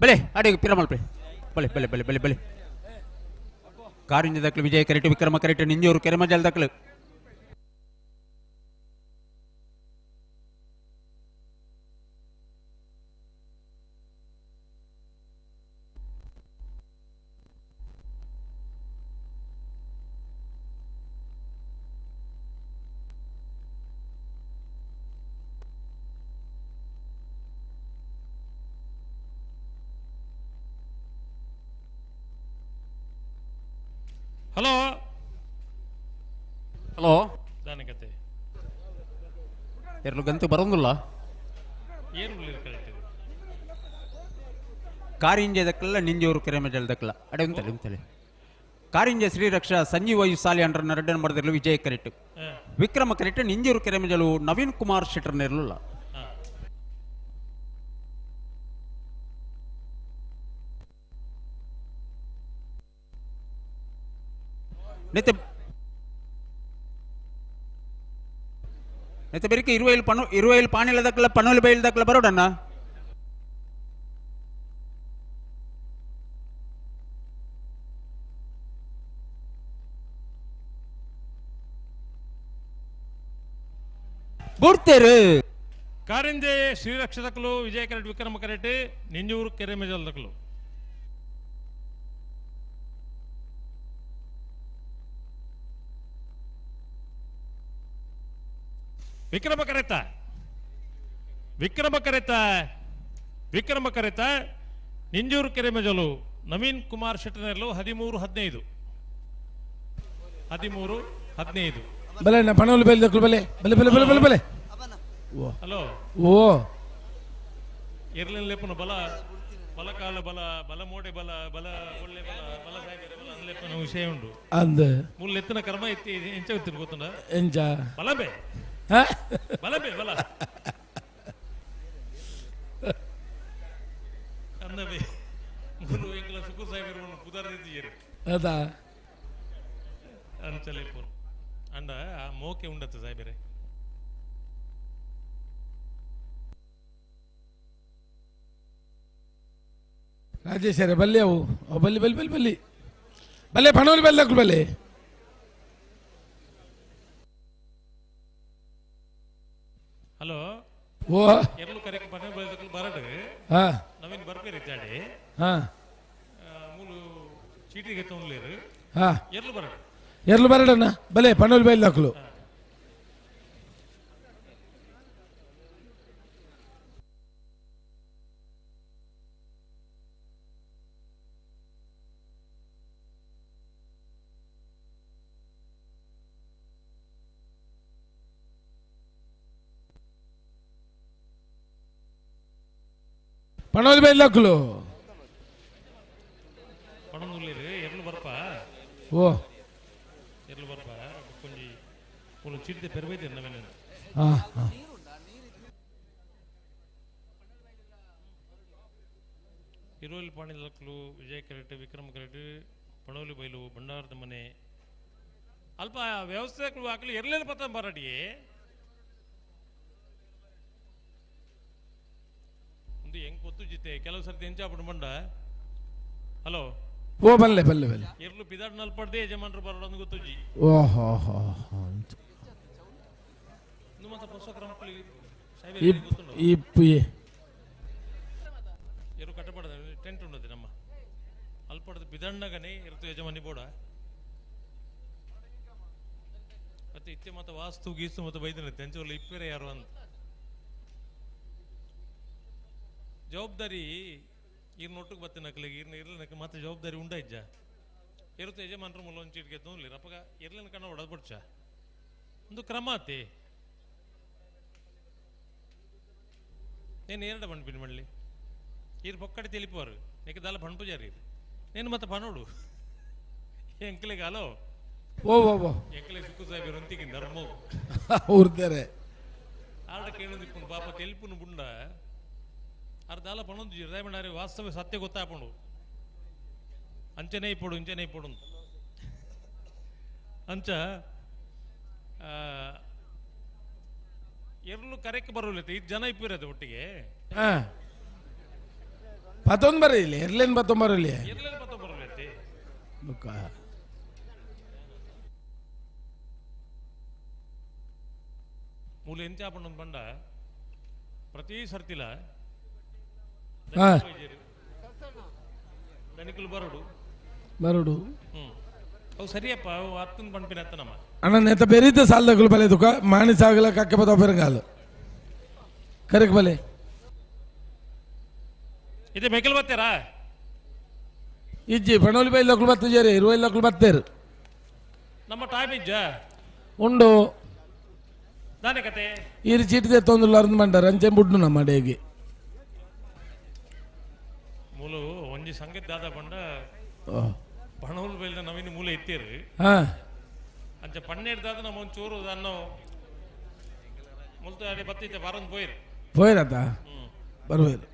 ಬಲೆ ಅಡಿಗೆ ಪಿರಮಲ್ ಬಲೆ ಬಲೆ ಬಲೆ ಬಲೆ ಬಲೆ ಬಲೆ ಕಾರಿಂಜ ದಕ್ಲು ವಿಜಯ ಕರೆಟ್ ವಿಕ್ರಮ ಕರೆಟ್ ನಿಂಜೂರು ಕೆರೆಮಜಲ್ ದಕ್ಲು. ಹಲೋ ಹಲೋ ದಾನಕತೆ ಎರಡು ಗಂಟೆ ಬರೋಂಗಿಲ್ಲ. ಏನು ಕರೆಕ್ಟ್ ಕಾರಿಂಜ ದಕ್ಕಲ್ಲ ನಿಂಜೂರು ಕೆರೆಮಜಲ್ ದಕ್ಕಲ್ಲ ಅಡೆ ಉಂತಲೆ ಉಂತಲೆ ಕಾರಿಂಜ ಶ್ರೀರಕ್ಷಾ ಸಂಜೀವ you ಸಾಲಿ ಅಂಡ್ರನ ರಡ್ಡನ ಮಾಡಿದಿರಲು ವಿಜಯ ಕರೆಟ್ ವಿಕ್ರಮ ಕರೆಟ್ ನಿಂಜೂರು ಕೆರೆಮಜಲು ನವೀನ್ ಕುಮಾರ್ ಶೆಟ್ಟರ್ ನೆರಲಿಲ್ಲ. ನೆತ್ತೆ ನೆತ್ತೆ ಬೆರಿಕೆ ಇರುವೈಲ್ ಪಣು ಇರುವೈಲ್ ಪಾಣಿಲ ದಕ್ಕಲ ಪಣೋಲಿ ಬೈಲ್ ದಕ್ಕಲ ಬರೋಡಣ್ಣ. ಬುಡ್ತೇರು ಕಾರಿಂಜೆ ಶ್ರೀರಕ್ಷದಕ್ಕಲು ವಿಜಯ ಕರೆಟ್ ವಿಕ್ರಮ ಕರೆಟ್ ನಿಂಜೂರು ಕೆರೆಮೆಜಲ್ ದಕ್ಕಲು. ವಿಕ್ರಮ ಕರೆತ ವಿಕ್ರಮ ಕರೆತ ವಿಕ್ರಮ ಕರೆತ ನಿಂಜೂರು ಕೆರೆಮಜಲು ನವೀನ್ ಕುಮಾರ್ ಶೆಟ್ಟನೆರ್ಲು 13-15 13-15. ಬಲೆ ನಾ ಪಣವಲು ಬೇಲೆ ದಕ್ಕಲು ಬಲೆ ಬಲೆ ಬಲೆ ಬಲೆ ಬಲೆ ಬಲೆ. ಹಲೋ ಓ ಇರ್ಲಿನ ಲೆಪ್ಪನ ಬಲ ಬಲಕಾಲ ಬಲ ಬಲ ಮೋಡೆ ಬಲ ಬಲ ಒಳ್ಳೆ ಬಲ ಬಲ ಸಾಯ್ಬೇರೆ ಬಲ ಅನ್ಲೆಪ್ಪನ ವಿಷಯ ಉಂಡು. ಅಂದ ಮುಳ್ಳು ಎತ್ತಿನ ಕರ್ಮ ಎತ್ತಿ ಎಂಚ ಗೊತ್ತಿರು ಗೊತ್ತುಂಡ? ಎಂಚ ಬಲಬೆ ಬಲಬೆ ಬಲ ಅಂದಬೆ ಮುಳ್ಳು ಎಂಕಲ ಸುಕು ಸಾಹೇಬರು ಪುದಾರ್ದಿದ್ದೀರಿ ಅದಾ ಅಂಚಲೆಪ್ಪನು ಅಂಡ ಆ ಮೋಕೆ ಉಂಡತ್ತ ಸಾಹೇಬರೇ. ರಾಜೇಶ್ವರ ಬಲ್ಲಿ ಅವು ಬಲ್ಲಿ ಬಲ್ಲಿ ಬಲ್ಲಿ ಬಲ್ಲಿ ಬಲ್ಲೆ ಪಣವಲಿ ಬಲ್ಲಿ ಹಾಕು ಬಲ್ಲೆ. ಹಲೋ ಓ ಎರಲು ಕರೆಕ್ ಪಣೆ ಬಲ್ದಕ್ಕಲು ಬರಡು. ಹಾ ನವೀನ್ ಬರ್ಪೇರಿ ಇದ್ದಾಡಿ. ಹಾ ಮೂಲು ಚೀಟಿಗೆ ತೊಂದ್ಲೇರು. ಹಾ ಎರ್ಲು ಬರಡು. ಎರ್ಲು ಬರಡಣ್ಣ ಬಲೆ ಪಣವಲಿ ಬೈಲ್ ಹಾಕಲು. ಪಣವಲಿ ಬೈಲ್ ಹಾಕಲು. ಪಣಂದುಲ್ಲೇರು ಎರ್ಲು ಬರ್ಪ. ಓ ಎರ್ಲು ಬರ್ಪ ಕೊಂಜಿ ಮೂಲು ಚೀಟಿದೆ ಪೆರ್ಬೈತೆ ನವೀನ್. ಹಾ ಹಾ ಇರೋಲಿ ಪಾಣಿಲಕ್ಲು ವಿಜಯ್ ಕರೆಟ್ ವಿಕ್ರಮ್ ಕರೆಟ್ ಪಣೋಲಿ ಬೈಲು ಭಂಡಾರದ ಮನೆ ಅಲ್ಪ ವ್ಯವಸ್ಥೆ ಹಾಕಲಿ ಎರ್ಲೇನು ಪತ್ತ ಬರಡಿ ಒಂದು ಹೆಂಗ್ ಗೊತ್ತು ಜಿತೆ ಕೆಲವು ಸರ್ತಿ ಎಂಚಾಪಡು ಬಂಡ. ಹಲೋ ಓ ಬಲ್ಲೆ ಬಲ್ಲೆ ಬಲ್ಲೆ ಎರ್ಲು ಪಿದಾಡ್ ನಲ್ಪಡ್ದೆ ಯಜಮಾನ್ರು ಬರೋದು ಗೊತ್ತುಜಿ. ಓಹೋ ಹೋ ಹೋ ಮತ್ತೆ ಇಪ್ಪು ಎರು ಕಟ್ಟಪಡದ ಟೆಂಟ್ ಉಂಡದೆ ನಮ್ಮ ಅಲ್ಪಡದ ಬಿದಣ್ಣಗನೆ ಇರ್ತು ಯಜಮಾನಿ ಬೋಡ ಮತ್ತೆ ಇತ್ತೆ ಮತ್ತೆ ವಾಸ್ತು ಗೀಸ್ತು ಮತ್ತೆ ಬೈದನ ತೆಂಚೋಲ್ಲ ಇಪ್ಪೇರೆ ಯಾರು ಅಂತ ಜವಾಬ್ದಾರಿ ಈರ್ನ ಒಟ್ಟಿಗೆ ಬತ್ತಿನ ನಕಲಿಗೆ ಈರ್ನ ಇರ್ಲಿನಕ ಮತ್ತೆ ಜವಾಬ್ದಾರಿ ಉಂಡ ಇಜ್ಜ ಇರುತ್ತೆ ಯಜಮಾನ್ರು ಮುಲ್ಲ ಒಂದು ಚೀಟ್ಗೆ ತೋನ್ಲಿ ಅಪ್ಪಗ ಇರ್ಲಿನ ಕಣ್ಣ ಒಡದ್ಬಿಡ್ಚ ಒಂದು ಕ್ರಮ ಆತಿ. నేను ಏರಡ పంಪಿನ ಮళ్ళీ ಈರ್ ಪೊಕ್ಕಡೆ తెలిపారు నీకు దాల పణుపుజారు నేను ಮತ್ತೆ ಪನೋಡು ಎಂಕ್ಲೆಗೆ ಹಲೋ ಓ ಓ ಓ ಎಂಕ್ಲೆ ಸುಕ್ಕು ಸಾಹೇಬ್ ರೊಂತಿಗೆ ಧರ್ಮ ಊರ್ದಾರೆ ಆಡ ಕೇಳಿದಿಪ್ಪುನು ಪಾಪ ತೆಲಿಪುನು ಬುಂಡ ಆರ್ ದಾಲ ಪಣೊಂದು ರೇಮಣ್ಣಾರಿ ವಾಸ್ತವ ಸತ್ಯ ಗೊತ್ತಾಪುಂಡು ಅಂಚನೆ ಇಪ್ಪಡು ಇಂಚನೆ ಇಪ್ಪಡು ಅಂಚ ಎರ್ಲು ಕರೆಕ್ ಬರೋಲ್ಲ ಇದು ಜನ ಇಪ್ಪಿರೋದು ಒಟ್ಟಿಗೆ. ಪತ್ತೊಂದು ಬರ ಇಲ್ಲಿ ಎರ್ಲೇನು ಪತ್ತೊಂದು ಬರಲಿ ಎರ್ಲೇನು ಪತ್ತೊಂದು ಬರಲ್ಲ ಬುಕ್ಕ ಮೂಲ ಎಂಚ ಆಪುಂಡು ಬಂಡ ಪ್ರತಿ ಸರ್ತಿಲ ದನಿಕುಲು ಬರೋಡು ಬರೋಡು ಅವು ಸರಿಯಪ್ಪ ಅವು ಅತ್ತನ ಪಂಪಿನ ಅತ್ತನಮ್ಮ ಅಣ್ಣ ನೆತ್ತ ಬೆರೀತ ಸಾಲದಗಳು ಬಲೆ ತುಕ ಮಾಣಿ ಸಾಗಲ ಕಕ್ಕೆ ಬತ್ತ ಪೆರಂಗಾಲು ಕರೆಕ್ ಬಲೆ ಇದೆ ಮೆಕಲ್ ಬತ್ತೀರಾ ಇಜ್ಜಿ ಪಣೋಲಿ ಬೈ ಲಕ್ಕಲು ಬತ್ತ ಜೇರಿ ಇರುವೈ ಲಕ್ಕಲು ಬತ್ತೇರು ನಮ್ಮ ಟೈಮ್ ಇಜ್ಜ ಉಂಡು ದಾನೆ ಕತೆ ಈರು ಚೀಟಿದೆ ತೊಂದುಲ್ಲ ಅರ್ಧ ಮಂಡಾರ ಅಂಚೆ ಬುಡ್ಡು ನಮ್ಮ ಡೇಗೆ ಮೂಲು ಒಂಜಿ ಸಂಗೀತ ದಾದ ಪಂಡ ಪಣೋಲ್ ಬೈಲ್ದ ನವೀನ ಮೂಲ ಎತ್ತೀರು ಅಂಚ ಪನ್ನೆರಡು ದಾದ ನಮ್ಮ ಒಂದು ಚೂರು ಅನ್ನೋ ಮುಲ್ತ ಅಡೆ ಬತ್ತಿತ್ತೆ ಬಾರೊಂದು ಪೋಯಿರು ಪೋಯಿರತ್ತ ಬರ್ವೇರು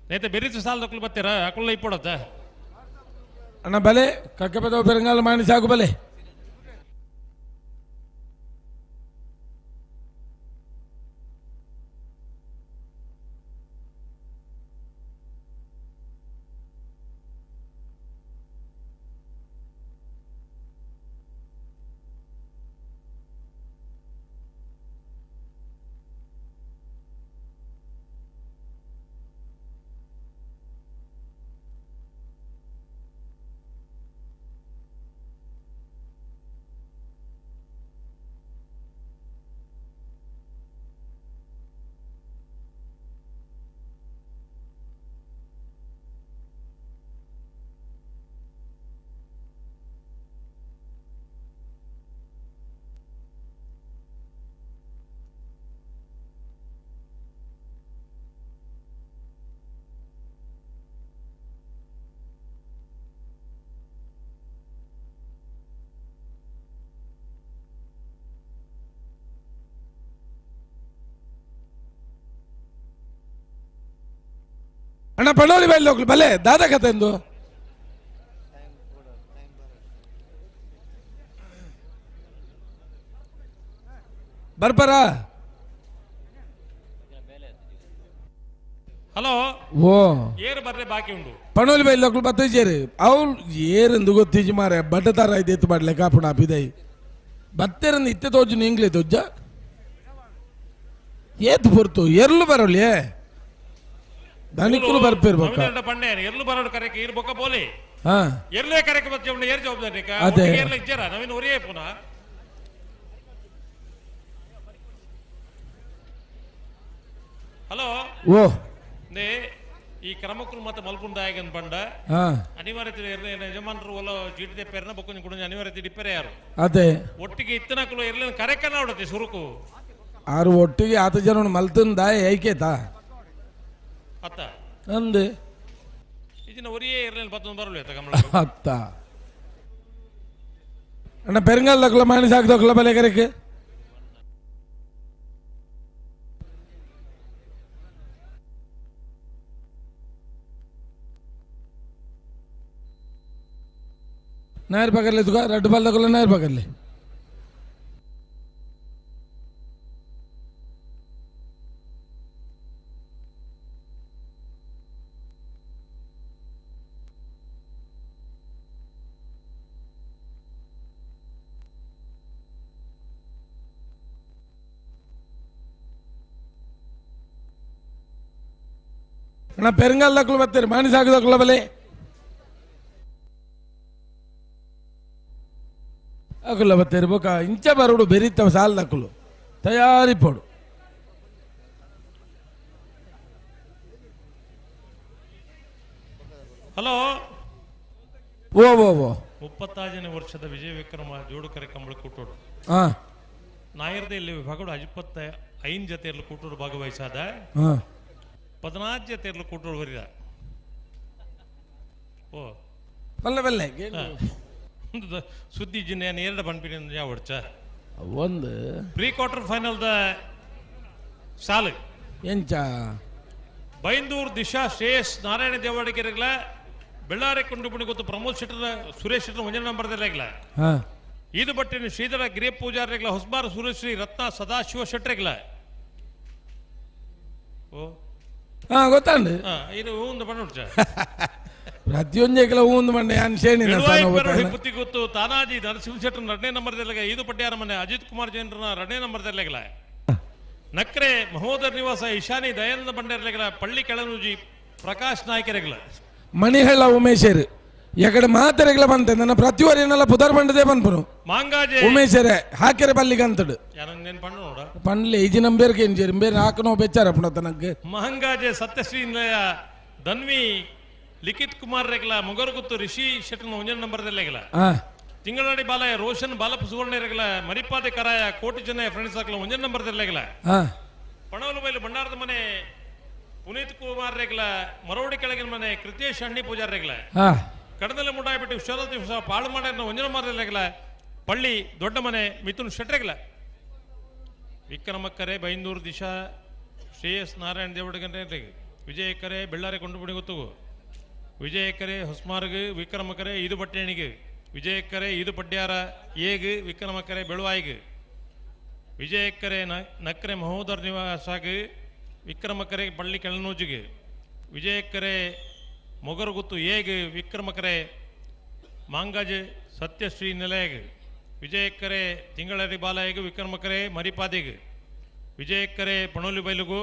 ನೇತೆ ಬೆರಿತು ಸಾಲದಕ್ಕಲು ಬತ್ತೀರಾ ಅಕುಲ್ಲ ಇಪ್ಪಡತ್ತ ಅಣ್ಣ ಬಲೆ ಕಕ್ಕೆ ಪದ ಪೆರಂಗಾಲ ಮಾಡಿ ಸಾಕು ಬಲೆ ಅಣ್ಣ ಪಣೋಲಿ ಬೈಲ್ ಹೋಗ್ಲಿ ಬಲೆ ದಾದಾ ಕತೆ ಎಂದು ಬರ್ಬಾರ. ಹಲೋ ಓ ಏರು ಬರ್ರೆ ಬಾಕಿ ಉಂಡು ಪಣೋಲಿ ಬೈಲ್ ಹೋಗ್ಲಿ ಬತ್ತೇರಿ ಅವ್ರು ಏರೆಂದು ಗೊತ್ತೀಜಿ ಮಾರೆ ಬಟ್ಟತಾರ ಐತೆ ಬಾಡ್ಲೆ ಕಾಪುಣ ಅಪಿದೈ ಬತ್ತೇರಂದು ಇತ್ತೆ ತೋಜು ಇಂಗ್ಲೇ ತೋಜ ಏತ್ ಪೊರ್ತು ಎರ್ಲು ಬರೋಲಿ ದನಿಕುಲು ಬರ್ಪೇರು ಬೊಕ್ಕ ಪಂಡೆ ಎರ್ಲು ಬರೋಡು ಕರೆಕ್ ಇರ್ ಬೊಕ್ಕ ಬೋಲಿ ಹಾ ಎರ್ಲೇ ಕರೆಕ್ ಬಚ್ಚೆ ಉಂಡು ಏರ್ ಜವಾಬ್ದಾರಿ ಅದೇ. ಏರ್ಲ ಇಜ್ಜರ ನವೀನ್ ಒರಿಯೇ ಪುನಃ. ಹಲೋ ಓ ನೇ ಈ ಕ್ರಮಕ್ಕೂ ಮತ್ತೆ ಮಲ್ಪುಂದಾಯಗನ್ ಬಂಡ ಹಾ ಅನಿವಾರ್ಯತೆ ಯಜಮಾನರು ಒಲ ಚೀಟಿ ತೆಪ್ಪೇರನ ಬೊಕ್ಕೊಂಜಿ ಕುಡಂಜಿ ಅನಿವಾರ್ಯತೆ ಡಿಪ್ಪರೆ ಯಾರು ಅದೇ ಒಟ್ಟಿಗೆ ಇತ್ತನಕುಲು ಎರ್ಲಿನ ಕರೆಕ್ಕನ ಅವಡತಿ ಸುರುಕು ಆರು ಒಟ್ಟಿಗೆ ಆತ ಜನ ಮಲ್ತನ್ ದಾಯ ಐಕೇತಾ ಅತ್ತ ಅಂದೆ ಇದಿನ ಒರಿಯೇ ಇರ್ಲಿಲ್ಲ ಪತ್ತೊಂದು ಬರಲು ಎತ್ತ ಕಮಲ ಅತ್ತ ಅಣ್ಣ ಪೆರಂಗಾಲ್ ದಕ್ಕಲ ಮಾಣಿ ಸಾಕು ದಕ್ಕಲ ಬಲೆ ಕರೆಕ್ ನಾಯರ್ ಪಕರ್ಲಿ ತುಕ ರಡ್ಡು ಬಾಲ್ ದಕ್ಕಲ ನಾಯರ್ ಪಕರ್ಲಿ ಅಣ್ಣ ಪೆರಂಗಾಲ್ ದಕ್ಕಲು ಬರ್ತೀರಿ ಮಾಣಿ ಸಾಕು ದಕ್ಕಲ ಬಲೆ ಅಕುಲ ಬತ್ತೇರಿ ಬೊಕ ಇಂಚ ಬರೋಡು ಬೆರಿತವ ಸಾಲ್ ದಕ್ಕಲು ತಯಾರಿ ಪೋಡು. ಹಲೋ ಓ ಓ ಓ 36ನೇ ವರ್ಷದ ವಿಜಯ ವಿಕ್ರಮ ಜೋಡುಕರೆ ಕಂಬಳ ಕೂಟೋಡು ಹಾ ನಾಯರ್ದ ಇಲ್ಲಿ ವಿಭಾಗಡು 25 ಜೊತೆಯಲ್ಲಿ ಕೂಟೋಡು ಭಾಗವಹಿಸಾದ ಹಾ 14 ಜೊತೆಯಲ್ಲಿ ಕೂಟೋಡು ಬರಿದ. ಓ ಬಲ್ಲೆ ಬಲ್ಲೆ ಸುದ್ದಿ ಜಿನ್ನೆ ಎರಡು ಬಂಡ್ಪಿನ ಯಾವ ಹೊಡ್ಚ ಒಂದು ಪ್ರೀ ಕ್ವಾರ್ಟರ್ ಫೈನಲ್ the ಸಾಲು ಎಂಚ ಬೈಂದೂರ್ ದಿಶಾ ಶ್ರೇಯಸ್ ನಾರಾಯಣ ದೇವಾಡಿಗೆರೆಗಳ ಬೆಳ್ಳಾರಿ ಕೊಂಡುಪುಣಿ ಗೊತ್ತು ಪ್ರಮೋದ್ ಶೆಟ್ಟರ್ ಸುರೇಶ್ ಶೆಟ್ಟರ್ ಒಂಜನ ನಂಬರ್ ದೆಲ್ಲ ಹಾ ಇದು ಬಟ್ಟಿನ ಶ್ರೀಧರ ಗಿರಿ ಪೂಜಾರಿಗಳ ಹೊಸಬಾರ ಸುರೇಶ್ರೀ ರತ್ನ ಸದಾಶಿವ ಶೆಟ್ಟರ್ಗಳ. ಓ ಹಾ ಗೊತ್ತಾಂಡು ಇದು ಒಂದು ಬಣ್ಣ ಹೊಡ್ಚ ಪ್ರತಿಯೊಂದು ಹೂಂದು ಮಂಡೆ ಯಾನ್ ಶೇಣಿ ಬುತ್ತಿ ಗೊತ್ತು ತಾನಾಜಿ ನರಸಿಂಹ ಶೆಟ್ಟರ್ ಎರಡನೇ ನಂಬರ್ ದೆಲ್ಲ ಇದು ಪಟ್ಯಾರ ಮನೆ ಅಜಿತ್ ಕುಮಾರ್ ಜೈನರ ಎರಡನೇ ನಂಬರ್ ದೆಲ್ಲ ನಕ್ರೆ ಮಹೋದರ್ ನಿವಾಸ ಈಶಾನಿ ದಯಾನಂದ ಬಂಡೇರ್ಲೆಗಳ ಪಳ್ಳಿ ಕೆಳನೂಜಿ ಪ್ರಕಾಶ್ ನಾಯ್ಕರೆಗಳ ಮಣಿಹಳ್ಳ ಉಮೇಶರ್ ಎಕಡೆ ಮಾತೆರೆಗಳ ಬಂತೆ ನನ್ನ ಪ್ರತಿವರಿ ಏನೆಲ್ಲ ಪುದರ್ ಬಂಡದೆ ಬಂದ್ಪನು ಮಾಂಗಾಜೆ ಉಮೇಶರೇ ಹಾಕೆರೆ ಬಲ್ಲಿಗೆ ಅಂತಡು ಪಣ್ಣು ನೋಡ ಪಣ್ಲೆ ಇಜಿ ನಂಬೇರ್ಗೆ ಏನ್ ಬೇರೆ ಹಾಕನೋ ಬೆಚ್ಚಾರ ಪುಣತ ನಂಗೆ ಮಹಂಗಾಜೆ ಸತ್ಯಶ್ರೀ ನಿಲಯ ಧನ್ವಿ ಲಿಖಿತ್ ಕುಮಾರ್ ರೆಗ್ಲ ಮುಗರುಗುತ್ತು ರಿಷಿ ಶೆಟ್ಟನ ಒಂಜನ ನಂಬರ್ ದೆಲ್ಲೆಗಳ ತಿಂಗಳಾಡಿ ಬಾಲಯ ರೋಷನ್ ಬಾಲಪ್ಪ ಸುವರ್ಣ ರೆಗ್ಲ ಮರಿಪಾದೆ ಕರಾಯ ಕೋಟಿ ಜನ ಫ್ರೆಂಡ್ಸ್ ಸರ್ಕಲ್ ಒಂಜನ ನಂಬರ್ ದೆಲ್ಲೆಗಳ ಪಣವಲು ಬೈಲು ಭಂಡಾರದ ಮನೆ ಪುನೀತ್ ಕುಮಾರ್ ರೆಗ್ಲ ಮರೋಡಿ ಕೆಳಗಿನ ಮನೆ ಕೃತೇಶ್ ಅಣ್ಣಿ ಪೂಜಾರ್ ರೆಗ್ಲ ಕಡದಲೆ ಮುಂಡಾಯ್ಬಿಟ್ಟು ವಿಶ್ವನಾಥ ದಿವಸ ಪಾಳು ಮಾಡ ಒಂಜನ ನಂಬರ್ ಪಳ್ಳಿ ದೊಡ್ಡ ಮನೆ ಮಿಥುನ್ ಶೆಟ್ರೆಗ್ಲ ವಿಕ್ರಮಕ್ಕರೆ ಬೈಂದೂರು ದಿಶಾ ಶ್ರೇಯಸ್ ನಾರಾಯಣ ದೇವಡಗನ್ ವಿಜಯಕರೆ ಬೆಳ್ಳಾರಿ ಕೊಂಡುಬಿಡಿ ಗೊತ್ತು ವಿಜಯಕರೆ ಹೊಸ್ಮಾರ್ಗ್ ವಿಕ್ರಮಕರೆ ಇದು ಬಟ್ಟೆಣಿಗೆ ವಿಜಯಕರೆ ಇದು ಪಡ್ಯಾರ ಏಗ್ ವಿಕ್ರಮಕರೆ ಬೆಳುವಾಯಿಗ್ ವಿಜಯಕರೆ ನಕ್ರೆ ಮಹೋದರ್ ನಿವಾಸಾಗ್ ವಿಕ್ರಮಕರೆ ಪಳ್ಳಿ ಕೆಳನೂಜಿಗೆ ವಿಜಯಕರೆ ಮೊಗರುಗುತ್ತು ಏಗ್ ವಿಕ್ರಮಕರೆ ಮಾಂಗಾಜ್ ಸತ್ಯಶ್ರೀ ನಿಲಯಗ್ ವಿಜಯಕರೆ ತಿಂಗಳರಿ ಬಾಲಯಗ್ ವಿಕ್ರಮಕರೆ ಮರಿಪಾದಿಗ್ ವಿಜಯಕರೆ ಪಣೋಲಿ ಬೈಲುಗು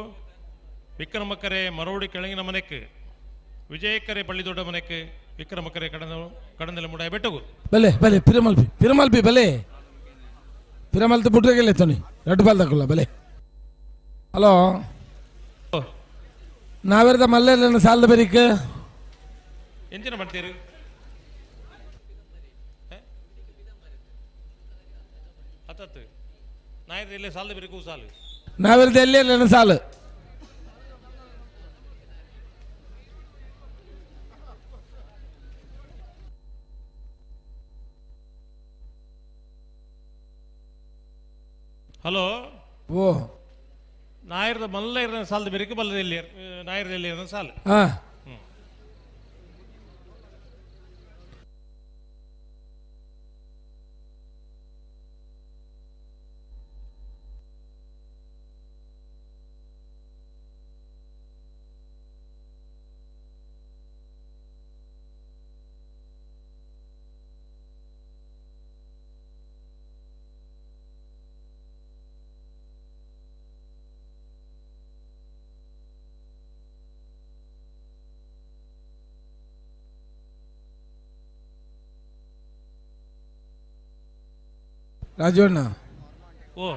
ವಿಕ್ರಮಕರೆ ಮರೋಡಿ ಕೆಳಗಿನ ಮನೆಕ್ ವಿಜಯಕರೆ ಪಳ್ಳಿ ದೊಡ್ಡ ಮನೆಕ್ ವಿಕ್ರಮಕರೆ ಕಡಂದ ಕಡಂದಲ ಮುಡಾಯ ಬೆಟ್ಟಗು ಬಲೆ ಬಲೆ ಪಿರಮಲ್ಪಿ ಪಿರಮಲ್ಪಿ ಬಲೆ ಪಿರಮಲ್ತಿ ಬುಡ್ರೆಗೆಲ್ಲ ತೊನಿ ರಡ್ಡು ಬಾಲ್ ತಕೊಳ್ಳ ಬಲೆ. ಹಲೋ ನಾವೆರ್ದ ಮಲ್ಲೆಲ್ಲ ಸಾಲದ ಬೆರಿಕ್ ಎಂಚಿನ ಮಾಡ್ತೀರಿ ಹತ್ತತ್ತು ನಾಯರ್ ಎಲ್ಲೇ ಸಾಲದ ಬೆರಿಕು ಸಾಲು ನಾವೆರ್ದ ಎಲ್ಲೇ ಸಾಲು ಹಲೋ ಓ ನಾಯರ್ದ ಮಲ್ಲ ಇರ ಸಾಲದ ಬೆರಿಕು ಬಲ್ಲದ ಎಲ್ಲಿ ನಾಯರ್ದ ಎಲ್ಲಿ ಸಾಲು. ಹಾ. ರಾಜಣ್ಣ ಓ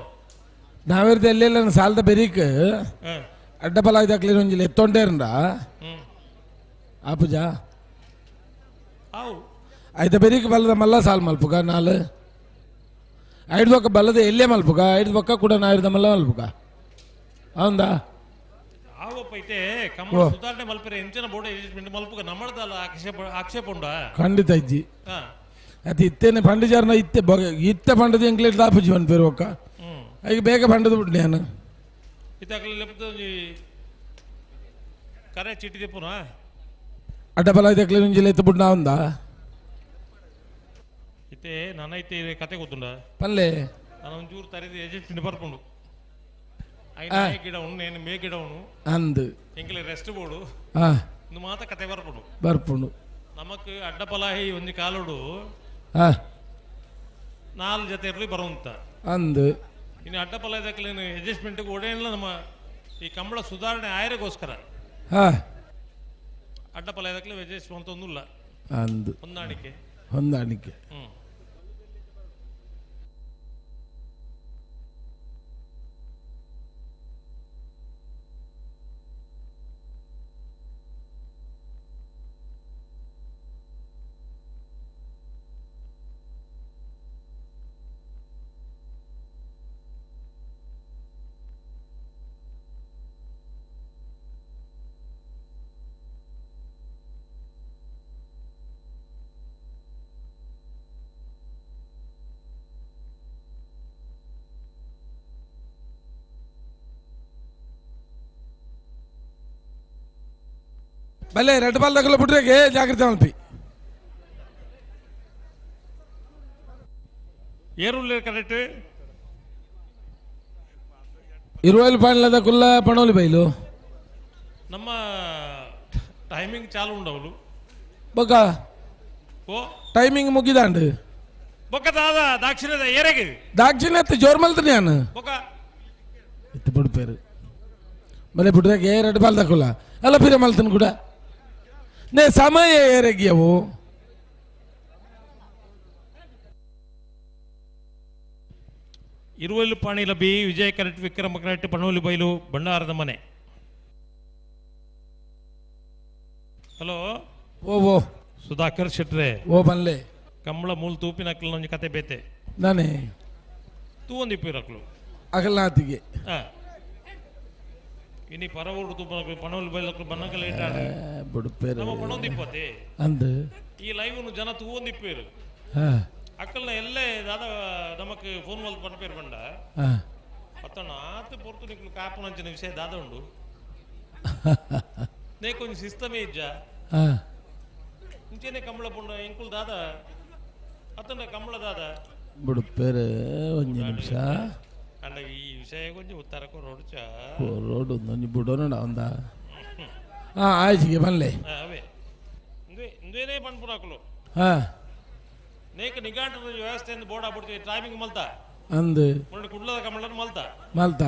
ನಾವೇರ್ದ ಎಲ್ಲೆಲ್ಲ ಸಾಲದ ಬೆರೀಕ್ ಅಡ್ಡಬಲ ಇದಾಕ್ಲಿ ಒಂಜಿ ಎತ್ತೊಂಡೇರಂಡ ಆಪುಜ ಐತ ಬೆರೀಕ್ ಬಲ್ಲದ ಮಲ್ಲ ಸಾಲ್ ಮಲ್ಪುಗ ನಾಲ್ ಐದು ಬೊಕ್ಕ ಬಲ್ಲದ ಎಲ್ಲೇ ಮಲ್ಪುಗ ಐದು ಬೊಕ್ಕ ಕೂಡ ನಾಯಿರ್ದ ಮಲ್ಲ ಮಲ್ಪುಗ ಹೌದಾ ಆವಪ್ಪ ಐತೆ ಕಮ್ಮಳ ಸುಧಾರಣೆ ಮಲ್ಪರೆ ಎಂಚಿನ ಬೋರ್ಡ್ ಅಡ್ಜಸ್ಟ್ಮೆಂಟ್ ಮಲ್ಪುಗ ನಮ್ಮದಲ್ಲ ಆಕ್ಷೇಪ ಆಕ್ಷೇಪ ಉಂಡಾ? ಖಂಡಿತ ಇಜ್ಜಿ. ಅದು ಇತ್ತೇನೆ ಪಂಡಿಜಾರ್ನ ಇತ್ತೆ ಬೊಗ ಇತ್ತೆ ಪಂಡದ ಎಂಕ್ಲೇಟ್ ದಾಪುಜಿ ಪನ್ಪೇರು ಒಕ್ಕ ಈಗ ಬೇಗ ಪಂಡದ ಬಿಟ್ಟು ನಾನು ಇತ್ತಾಗಲಿ ಲೆಪ್ಪದ ಒಂಜಿ ಕರೆ ಚೀಟಿ ದೆಪ್ಪುನ ಅಡ್ಡಬಲ ಇದಕ್ಲೆ ಒಂಜಿ ಲೆತ್ತ ಬುಡ್ನ ఉందా ಇತ್ತೆ ನಾನೈತೆ ಕತೆ ಗೊತ್ತುಂಡ ಪಲ್ಲೆ ನಾನು ಒಂಚೂರು ತರಿದ ಅಡ್ಜಸ್ಟ್ಮೆಂಟ್ ಬರ್ಪುಂಡು ಐನ ಗಿಡ ಉಂಡು నేను మే ಗಿಡ ಉಂಡು ಅಂದು ಎಂಕ್ಲೆ ರೆಸ್ಟ್ ಬೋಡು ಇಂದು ಮಾತ ಕತೆ ಬರ್ಪುಂಡು ಬರ್ಪುಂಡು ನಮಕ್ ಅಡ್ಡಪಲಾಹಿ ಒಂಜಿ ಕಾಲೋಡು ನಾಲ್ ಜೊತೆ ಇರಲಿ ಬರುವಂತ ಅಂದು ಇನ್ನು ಅಡ್ಡಪಲಾಯದಕ್ಕೆ ಅಡ್ಜಸ್ಟ್ಮೆಂಟ್ ಒಡೆಯಲ್ಲ ನಮ್ಮ ಈ ಕಂಬಳ ಸುಧಾರಣೆ ಆಯರೆಗೋಸ್ಕರ ಅಡ್ಡಪಲಾಯದಕ್ಕೆ ಅಡ್ಜಸ್ಟ್ ಅಂತ ಒಂದಿಲ್ಲ ಅಂದು ಹೊಂದಾಣಿಕೆ ಹೊಂದಾಣಿಕೆ. ಬಲ್ಲೆ ರೆಡ್ ಬಾಲ್ ತಗೊಳ್ಳ ಬಿಟ್ರೆ ಜಾಗ್ರತೆ ಮಲ್ಪಿ. ಏರುಳ್ಳಿ ಕರೆಕ್ಟ್ ಇರುವಲ್ಲಿ ಪಾಂಡ್ಲದ ಕುಲ್ಲ ಪಣೋಲಿ ಬೈಲು ನಮ್ಮ ಟೈಮಿಂಗ್ ಚಾಲು ಉಂಡವಳು ಬೊಕ್ಕ ಓ ಟೈಮಿಂಗ್ ಮುಗಿದಾಂಡು ಬೊಕ್ಕ ದಾದ ದಾಕ್ಷಿಣ್ಯದ ಏರೆಗೆ ದಾಕ್ಷಿಣ್ಯತೆ ಜೋರ್ ಮಲ್ತೀನಿ ನಾನು ಬೊಕ್ಕ ಎತ್ತು ಬಿಡ್ಪೇರು ಬಲೆ ಬಿಟ್ರೆ ರೆಡ್ ಬಾಲ್ ತಕೊಲ್ಲ ಅಲ್ಲ ಪಿರ ಮಲ್ತನ್ ಕೂಡ ನೇ ಸಮಯ ಏರೆಗಿಯವು ಇರುವಲ್ಲು ಪಾಣಿಲ ಬಿ ವಿಜಯ ಕರೆಕ್ಟ್ ವಿಕ್ರಮ ಕರೆಕ್ಟ್ ಪಣೋಲಿ ಬೈಲು ಭಂಡಾರದ ಮನೆ. ಹಲೋ ಓ ಓ ಸುಧಾಕರ್ ಶೆಟ್ರೆ ಓ ಬನ್ಲೆ ಕಂಬಳ ಮೂಲ ತೂಪಿನ ಅಕ್ಲು ಒಂಜಿ ಕತೆ ಬೇತೆ ನಾನೇ ತೂ ಒಂದು ಇಪ್ಪಿರಕ್ಲು ಅಗಲ್ನಾತಿಗೆ ಇನಿ ಪರವೂರು ತೂಪನಕ್ಲು ಪಣೋಲಿ ಬೈಲಕ್ಲು ಬನ್ನಕ ಲೇಟ್ ಆಡ ಬಿಡ್ಪೇರು ನಮ್ಮ ಪಣೊಂದು ಇಪ್ಪತ್ತೆ ಅಂದು ಈ ಲೈವ್ ಜನ ತೂ ಒಂದು ಇಪ್ಪೇರು ಅಕ್ಕಲ್ನ ಎಲ್ಲೇ ದಾದ ನಮಕ್ ಫೋನ್ ಮಲ್ತ್ ಪನ್ಪೇರು ಬಂಡ ಅತ್ತಣ್ಣ ಆತ ಪೊರ್ತು ನಿಕ್ಲು ಕಾಪುನಂಚಿನ ವಿಷಯ ದಾದ ಉಂಡು ನೇ ಕೊಂಚ ಸಿಸ್ಟಮೇ ಇಜ್ಜ ಇಂಚೆನೆ ಕಂಬಳ ಪುಂಡ ಇಂಕುಲ್ ದಾದ ಅತ್ತಣ್ಣ ಕಂಬಳ ದಾದ ಬಿಡ್ಪೇರು ಒಂಜಿ ನಿಮಿಷ ಅಂಡ ಈ ವಿಷಯ ಕೊಂಚ ಉತ್ತರ ಕೊರೋಡ್ಚ ರೋಡ್ ಒಂಜಿ ಬಿಡೋಣ ಒಂದ ಆಯ್ಚಿಗೆ ಬನ್ಲೆ ಅವೇ ಇಂದೇನೇ ಪನ್ಪುನಾಕುಲು ನೇಕ ನಿಘಾಂಟ ವ್ಯವಸ್ಥೆಯಿಂದ ಬೋರ್ಡ್ ಆಗ್ಬಿಡ್ತೀವಿ ಟೈಮಿಂಗ್ ಮಲ್ತ ಅಂದು ಮೊನ್ನೆ ಕುಡ್ಲದ ಕಂಬಳನ ಮಲ್ತ ಮಲ್ತ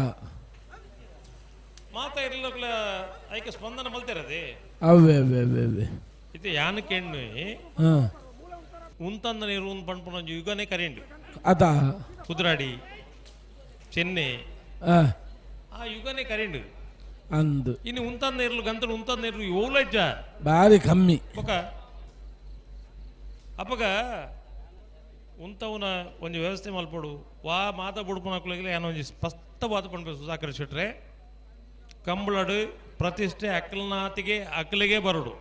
ಮಾತ ಇರ್ಲಕ್ಲ ಐಕ ಸ್ಪಂದನ ಮಲ್ತಿರದೆ ಅವೇ ಅವೇ ಅವೇ ಅವೇ ಇದು ಯಾನಕ್ಕೆ ಹೆಣ್ಣು ಉಂತಂದ ನೀರು ಉಂದು ಪಣ್ಪುನ ಯುಗನೇ ಕರೆಂಡು ಅದ ಕುದ್ರಾಡಿ ಚೆನ್ನೆ ಆ ಯುಗನೇ ಕರೆಂಡು ಅಂದು ಇನ್ನು ಉಂತಂದ ಇರ್ಲು ಗಂತಲು ಉಂತಂದ ಇರ್ಲು ಓಲಜ್ಜ ಬಾರಿ ಕಮ್ಮಿ ಬೊಕ ಅಪಗ ಉಂತವನ ಒಂಜಿ ವ್ಯವಸ್ಥೆ ಮಲ್ಪಡು ವಾ ಮಾತ ಬುಡ್ಪುನಕ್ಲೆಗ್ ಯಾನ ಒಂಜಿ ಸ್ಪಷ್ಟವಾದ ಪನ್ಪೆ ಸುಧಾಕರ್ ಶೆಟ್ರೆ ಕಂಬಳಡು ಪ್ರತಿಷ್ಠೆ ಅಕ್ಕಲ್ನಾತಿಗೆ ಅಕ್ಕಲಿಗೆ ಬರಡು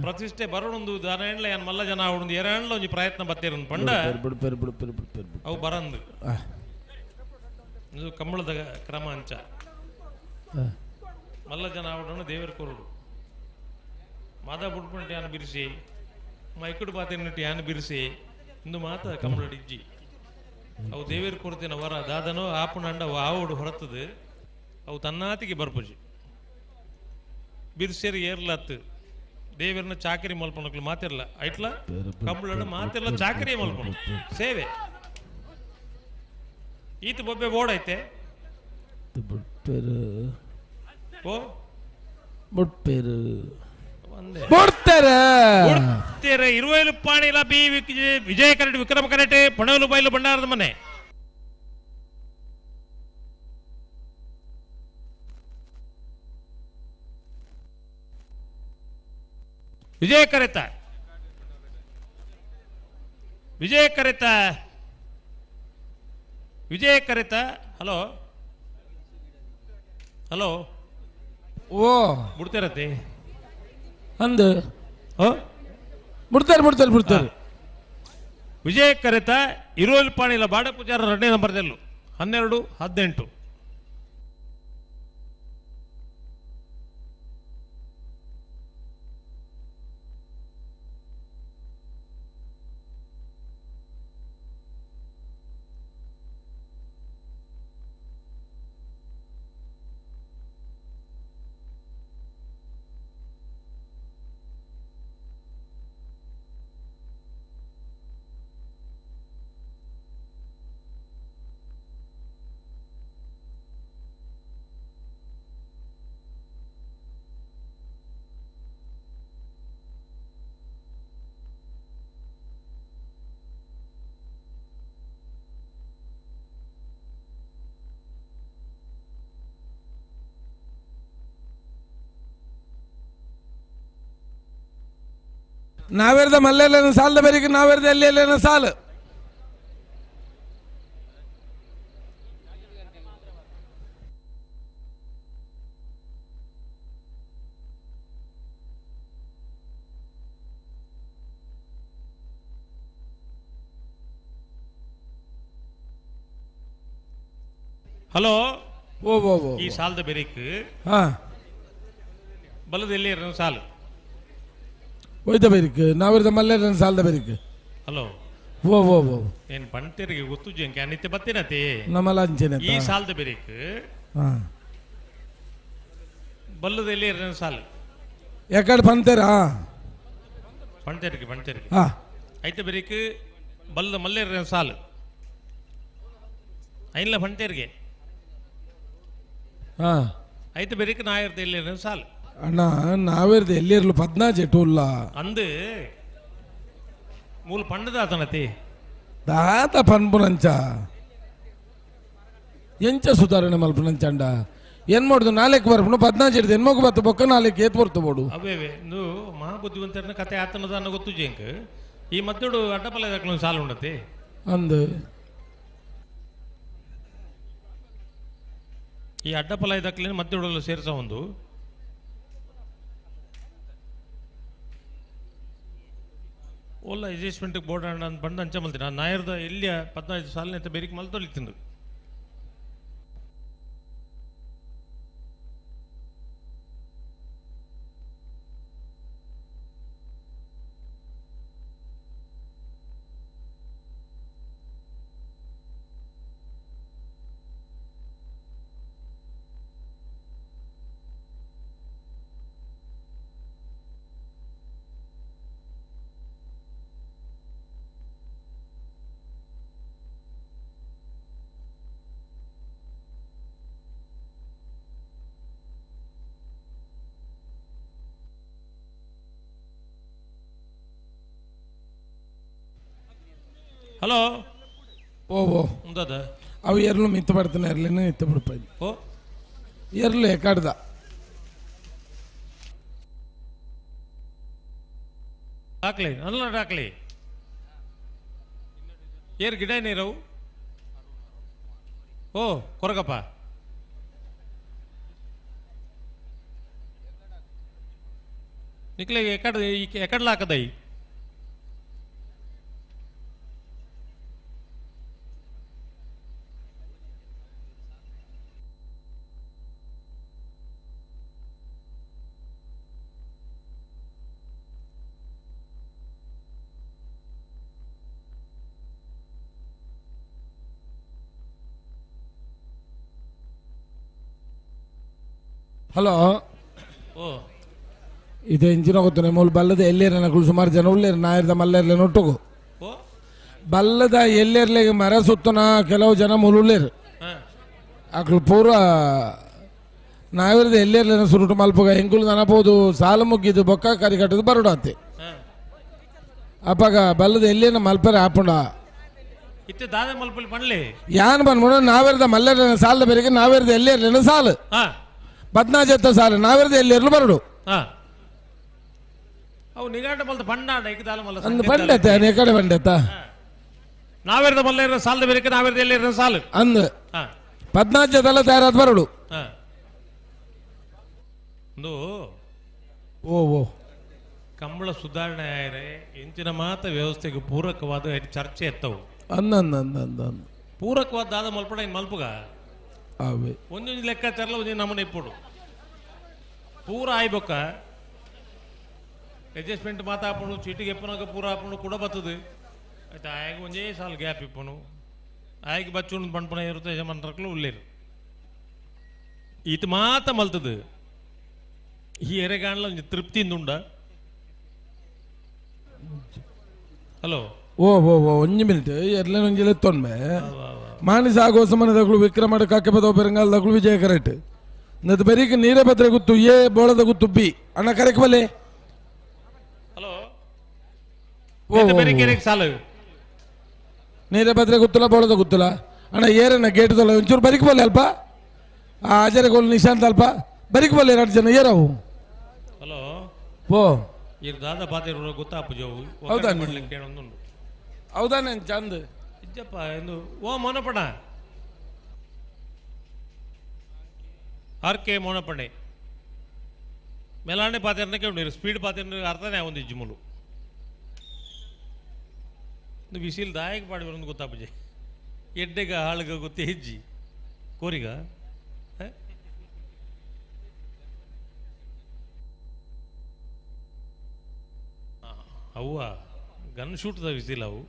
ಪ್ರತಿಷ್ಠೆ ಬರಡೊಂದು ದಾನೇಂಡ್ಲ ಯಾನ್ ಮಲ್ಲ ಜನ ಆವಡುಂದು ಎರಾಂಡ್ಲ ಒಂಜಿ ಪ್ರಯತ್ನ ಬತ್ತೇರಂದು ಪಂಡ ಬಿಡ್ಪೇರು ಬಿಡ್ಪೇರು ಬಿಡ್ಪೇರು ಅವು ಬರಂದು ಇದು ಕಂಬಳದ ಕ್ರಮ ಅಂಚ ಮಲ್ಲ ಜನ ಆವಡನ್ನು ದೇವರ ಕೊರಡು ಮಾದ ಬುಡ್ಪುಂಟು ಯಾನ್ ಬಿರಿಸಿ ಮೈಕುಡು ಬಾತಿನಟ್ಟು ಯಾನ್ ಬಿರಿಸಿ ಇಂದು ಮಾತ ಕಂಬಳಡು ಇಜ್ಜಿ ಅವು ದೇವೇರ್ ಕೊರ್ತಿನ ವರ ದಾದನೋ ಆಪುನಂಡ ಅವು ಆವಡು ಹೊರತದು ಅವು ತನ್ನಾತಿಗೆ ಬರ್ಪುಜಿ ಬಿರ್ಸೇರಿ ಏರ್ಲತ್ತು ದೇವರನ್ನ ಚಾಕರಿ ಮಲ್ಪನಕ್ಲು ಮಾತಿರ್ಲ ಐಟ್ಲ ಕಂಬಳಡು ಮಾತಿರ್ಲ ಚಾಕರಿ ಮಲ್ಪನು ಸೇವೆ ಈತ ಬೊಬ್ಬೆ ಬೋರ್ಡ್ ಐತೆ ಬಿಡ್ಪೇರು ಓ ಬಿಡ್ಪೇರು ಬುಡ್ತಾರೆ ಬುಡ್ತೇರೆ ಇರುವೈಲು ಪಾಣಿಲ ಬಿ ವಿಜಯ ಕರೆಟ್ ವಿಕ್ರಮ ಕರೆಟ್ ಪಣವಲು ಬೈಲು ಭಂಡಾರದ ಮನೆ ವಿಜಯ ಕರೆತ ವಿಜಯ ಕರೆತ ವಿಜಯ ಕರೆತ ಹಲೋ ಹಲೋ ಓ ಬಿಡ್ತಾರತ್ತೆ ಅಂದು ಬಿಡ್ತಾರೆ ಬಿಡ್ತಾರೆ ಬಿಡ್ತಾರೆ ವಿಜಯ ಕರೆತ ಇರೋಲ್ ಪಾಣಿಲ ಬಾಡ ಪೂಜಾರ ಎರಡನೇ ನಂಬರ್ದಲ್ಲೂ 12 18 ನಾವೇರ್ದ ಮಲ್ಲೆಲ್ಲ ಸಾಲದ ಬೇರೆ ನಾವೇರ್ದ ಎಲ್ಲಿ ಎಲ್ಲ ಸಾಲು ಹಲೋ ಓ ಓ ಓ ಈ ಸಾಲದ ಬೆರಿಕ್ ಹಾ ಬಲದ ಎಲ್ಲಿ ಸಾಲು ಹೋಯ್ತ ಬೇರಿಕ್ ನಾವಿರ್ದ ಮಲ್ಲೇರ ಸಾಲದ ಬೇರಿಕ್ ಹಲೋ ಓ ಓ ಓ ಏನ್ ಪಂತರಿಗೆ ಗೊತ್ತು ಜಂಕೆ ಅನಿತ್ಯ ಬತ್ತಿನತೆ ನಮ್ಮಲ್ಲ ಅಂಚೆನೆ ಈ ಸಾಲದ ಬೇರಿಕ್ ಹಾ ಬಲ್ಲದ ಎಲ್ಲಿ ಸಾಲು ಎಕಡೆ ಪಂತೇರಾ ಪಂತೇರಿಗೆ ಪಂತೇರಿಗೆ ಹಾ ಐತೆ ಬೇರಿಕ್ ಬಲ್ಲದ ಮಲ್ಲೇರ ಸಾಲು ಐನ್ಲ ಪಂತೇರಿಗೆ ಹಾ ಐತೆ ಬೇರಿಕ್ ನಾಯಿರ್ದ ಎಲ್ಲಿ ಸಾಲು ಅಣ್ಣ ನಾವೇರ್ದು ಎಲ್ಲಿರ್ಲು ಪದ್ನಾಜೆ ಟೂಲ್ಲ ಅಂದು ಮೂಲ ಪಂಡದ ಆತನತಿ ದಾತ ಪನ್ಪುನಂಚ ಎಂಚ ಸುಧಾರಣೆ ಮಲ್ಪುನಂಚಂಡ ಏನ್ ಮಾಡುದು ನಾಲ್ಕು ಬರ್ಪುನು ಪದ್ನಾಜೆ ಹಿಡ್ದು ಎನ್ಮೊಗು ಬತ್ತು ಬೊಕ್ಕ ನಾಲ್ಕು ಏತ್ ಬರ್ತು ಬೋಡು ಅವೇ ಇಂದು ಮಹಾಬುದ್ಧಿವಂತರನ ಕತೆ ಆತನದ ಅನ್ನೋ ಗೊತ್ತು ಜೇಂಕ್ ಈ ಮದ್ದೋಡು ಅಡ್ಡಪಲ್ಲ ದಾಖಲು ಸಾಲು ಉಂಡತಿ ಅಂದು ಈ ಅಡ್ಡಪಲ ದಾಖಲಿನ ಮದ್ದೋಡಲ್ಲ ಸೇರ್ಸ ಒಂದು ಓಲ್ಲ ಅಡ್ಜಸ್ಟ್ಮೆಂಟ್ ಬೋರ್ಡ್ ಅಂತ ಬಂದು ಅಂಚ ಮಲ್ತೀನಿ ನಾನು ನಾಯರ್ದ ಎಲ್ಲಿಯ 15 ಸಾಲಿನ ಅಂತ ಬೇರೆ ಮಲ್ತೊಲಿತಿಂದು ಹಲೋ ಓ ಓ ಉಂದದ ಅವು ಎರ್ಲು ಮಿತ್ತು ಪಡ್ತಾನೆ ಎರ್ಲೇನು ಇತ್ತು ಬಿಡ್ಪಾಯಿ ಓ ಎರ್ಲು ಎಕಾಡ್ದ ಹಾಕ್ಲಿ ಅಲ್ಲ ಹಾಕ್ಲಿ ಏರ್ ಗಿಡ ನೀರವು ಓ ಕೊರಗಪ್ಪ ನಿಕ್ಲೆ ಎಕಡ್ ಎಕಡ್ಲಾಕದೈ ಹಲೋ ಓ ಇದು ಇಂಜಿನ ಗೊತ್ತು ಮೂಲ ಬಲ್ಲದ ಎಲ್ಲಿರನಗಳು ಸುಮಾರು ಜನ ಉಳ್ಳೇರು ನಾಯಿರ್ದ ಮಲ್ಲೇರ್ಲೆ ನೊಟ್ಟುಗು ಓ ಬಲ್ಲದ ಎಲ್ಲೆರ್ಲೆಗೆ ಮರ ಸುತ್ತನ ಕೆಲವು ಜನ ಮುಳುಳ್ಳೇರು ಹಾ ಆಕಳು ಪೂರ ನಾವಿರದ ಎಲ್ಲೆರ್ಲೆನ ಸುರುಟು ಮಲ್ಪುಗ ಎಂಕುಲು ನನಪೋದು ಸಾಲ ಮುಗ್ಗಿದ್ದು ಬೊಕ್ಕ ಕರಿ ಕಟ್ಟದು ಬರೋಡಾತೆ ಅಪ್ಪಗ ಬಲ್ಲದ ಎಲ್ಲೇನ ಮಲ್ಪರೆ ಆಪುಂಡ ಇತ್ತೆ ದಾದ ಮಲ್ಪಲಿ ಪಣ್ಲಿ ಯಾನ್ ಪನ್ಪುಂಡ ನಾವೆರ್ದ ಮಲ್ಲೆರ್ಲೆನ ಸಾಲದ ಬೆರಿಗೆ ನಾವೆರ್ದ ಎಲ್ಲೆರ್ಲೆನ ಸಾಲು ಪದ್ನಾಜತ್ತ ಸಾಲು ನಾವೆರ್ದ ಎಲ್ಲೆರ್ಲು ಬರಡು ಅವು ನಿಗಾಟ ಮಲ್ತ ಪಂಡಾಂಡ ಇಕ್ಕ ದಾಲ ಮಲ್ಲ ಅಂದ್ ಪಂಡೆತ್ತ ಎಕಡೆ ಪಂಡೆತ್ತ ನಾವೆರ್ದ ಮಲ್ಲೆರ್ನ ಸಾಲದ ಬೆರಿಗೆ ನಾವೆರ್ದ ಎಲ್ಲೆರ್ನ ಸಾಲು ಅಂದ್ ಪದ್ನಾಜತ್ತಲ್ಲ ತಯಾರಾದ ಬರಡು ಒಂದು ಓ ಓ ಕಂಬಳ ಸುಧಾರಣೆ ಆಯ್ರೆ ಇಂಚಿನ ಮಾತ ವ್ಯವಸ್ಥೆಗೆ ಪೂರಕವಾದ ಚರ್ಚೆ ಎತ್ತವು ಅಂದ ಅಂದ ಅಂದ ಅಂದ ಅಂದ ಪೂರಕವಾದ ದಾದ ಮಲ್ಪಡ ಇನ್ ಮಲ್ಪುಗ ಅವೇ ಒಂದೊಂದು ಲೆಕ್ಕಾಚಾರಲ ಒಂದೊಂದು ನಮೂನೆ ಇಪ್ಪುಡು ಪೂರ ಆಯ್ಬೊಕ್ಕ ಅಡ್ಜಸ್ಟ್ಮೆಂಟ್ ಮಾತಾಪುಂಡು ಚೀಟಿಗೆ ಎಪ್ಪನಾಗ ಪೂರ ಆಪುಂಡು ಕೂಡ ಬರ್ತದೆ ಆಯ್ತು ಆಯಾಗ ಒಂದೇ ಸಾಲು ಗ್ಯಾಪ್ ಇಪ್ಪನು ಆಯ್ಕೆ ಬಚ್ಚುಂಡು ಪಣ್ಪುಣ ಇರುತ್ತೆ ಯಜಮಾನ್ರಕ್ಲು ಉಳ್ಳೇರು ಈತ ಮಾತ ಮಲ್ತದು ಈ ಎರೆಗಾಣ್ಲ ಒಂಜಿ ತೃಪ್ತಿಯಿಂದ ಉಂಡ ಹಲೋ ಓ ಓ ಓ ಒಂಜಿ ಮಿನಿಟ್ ಎರ್ಲೆನ ಒಂಜಿ ಲೆತ್ತೊನ್ಮೆ ಮಾಣಿ ಸಾಗೋಸಮನ ದಗಳು ವಿಕ್ರಮಡ ಕಾಕೆಪದ ಪೆರಂಗಾಲ ದಗಳು ವಿಜಯ ಕರೆಕ್ಟ್ ನದು ಬರೀಕ್ ನೀರೇ ಪತ್ರೆ ಗುತ್ತು ಎ ಬೋಳದ ಗುತ್ತು ಬಿ ಅಣ್ಣ ಕರೆಕ್ಟ್ ಬಲೆ ಹಲೋ ಓ ಬೆರಿಕೆ ಸಾಲು ನೀರೇ ಪತ್ರೆ ಗುತ್ತಲ ಬೋಳದ ಗುತ್ತಲ ಅಣ್ಣ ಏರಣ್ಣ ಗೇಟ್ ದೊಲ್ಲ ಒಂಚೂರು ಬರೀಕ್ ಬಲ್ಲೆ ಅಲ್ಪ ಆ ಆಚಾರ್ಯ ನಿಶಾಂತ್ ಅಲ್ಪ ಬರೀಕ್ ಬಲ್ಲೆ ಎರಡು ಜನ ಏರವು ಹಲೋ ಓ ಇರ್ ದಾದ ಪಾತೆ ಗೊತ್ತಾಪು ಜೋವು ಹೌದಾ ಕೇಳೊಂದುಂಡು ಹೌದಾ ನಾನು ಚಂದ ಇಜ್ಜಪ್ಪ ಎಂದು ಓ ಮೋನಪಣ ಆರ್ ಕೆ ಮೋನಪಣ್ಣೆ ಮೇಲಾಂಡೆ ಪಾತೆರ್ನ ಕೇಳಿ ಸ್ಪೀಡ್ ಪಾತೆರ್ನ ಅರ್ಥನೇ ಒಂದು ಇಜ್ಜುಮುಲು ಬಿಸಿಲು ದಾಯಕ ಪಾಡಿ ಬರೋದು ಗೊತ್ತಾಪುಜೆ ಎಡ್ಡೆಗ ಹಾಳುಗ ಗೊತ್ತೇ ಹೆಜ್ಜಿ ಕೋರಿಗ ಅವ್ವ ಗನ್ ಶೂಟ್ದ ವಿಸಿಲ್ ಅವು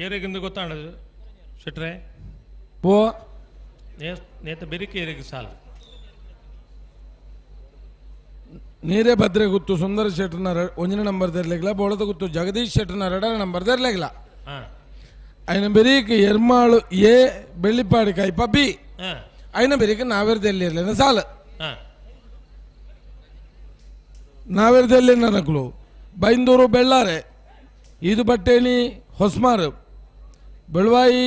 ಏರಿಗಿಂದ ಗೊತ್ತಾಣ ಶೆಟ್ರೆ ಓ ನೇತ ಬೆರಿಕೆ ಏರಿಗೆ ಸಾಲು ನೀರೇ ಭದ್ರೆ ಗುತ್ತು ಸುಂದರ ಶೆಟ್ಟರ್ನ ಒಂದನೇ ನಂಬರ್ ತೆರ್ಲಿಕ್ಲ ಬೋಳದ ಗುತ್ತು ಜಗದೀಶ್ ಶೆಟ್ಟರ್ನ ಎರಡನೇ ನಂಬರ್ ತೆರ್ಲಿಕ್ಲ అయిన బెరీకి ఎర్మాಳು ఏ ಬೆಳ್ಳಿಪಾಡಿ ಕೈಪ ಬಿ అయిన బెరీకి ನಾವೇರ್ದೆಲ್ಲಿರ್ಲಿನ ಸಾಲು ನಾವೇರ್ದೆಲ್ಲಿ ನನಕುಲು ಬೈಂದೂರು ಬೆಳ್ಳಾರೆ ಇದು ಬಟ್ಟೇಣಿ ಹೊಸ್ಮಾರು ಬೆಳ್ವಾಯಿ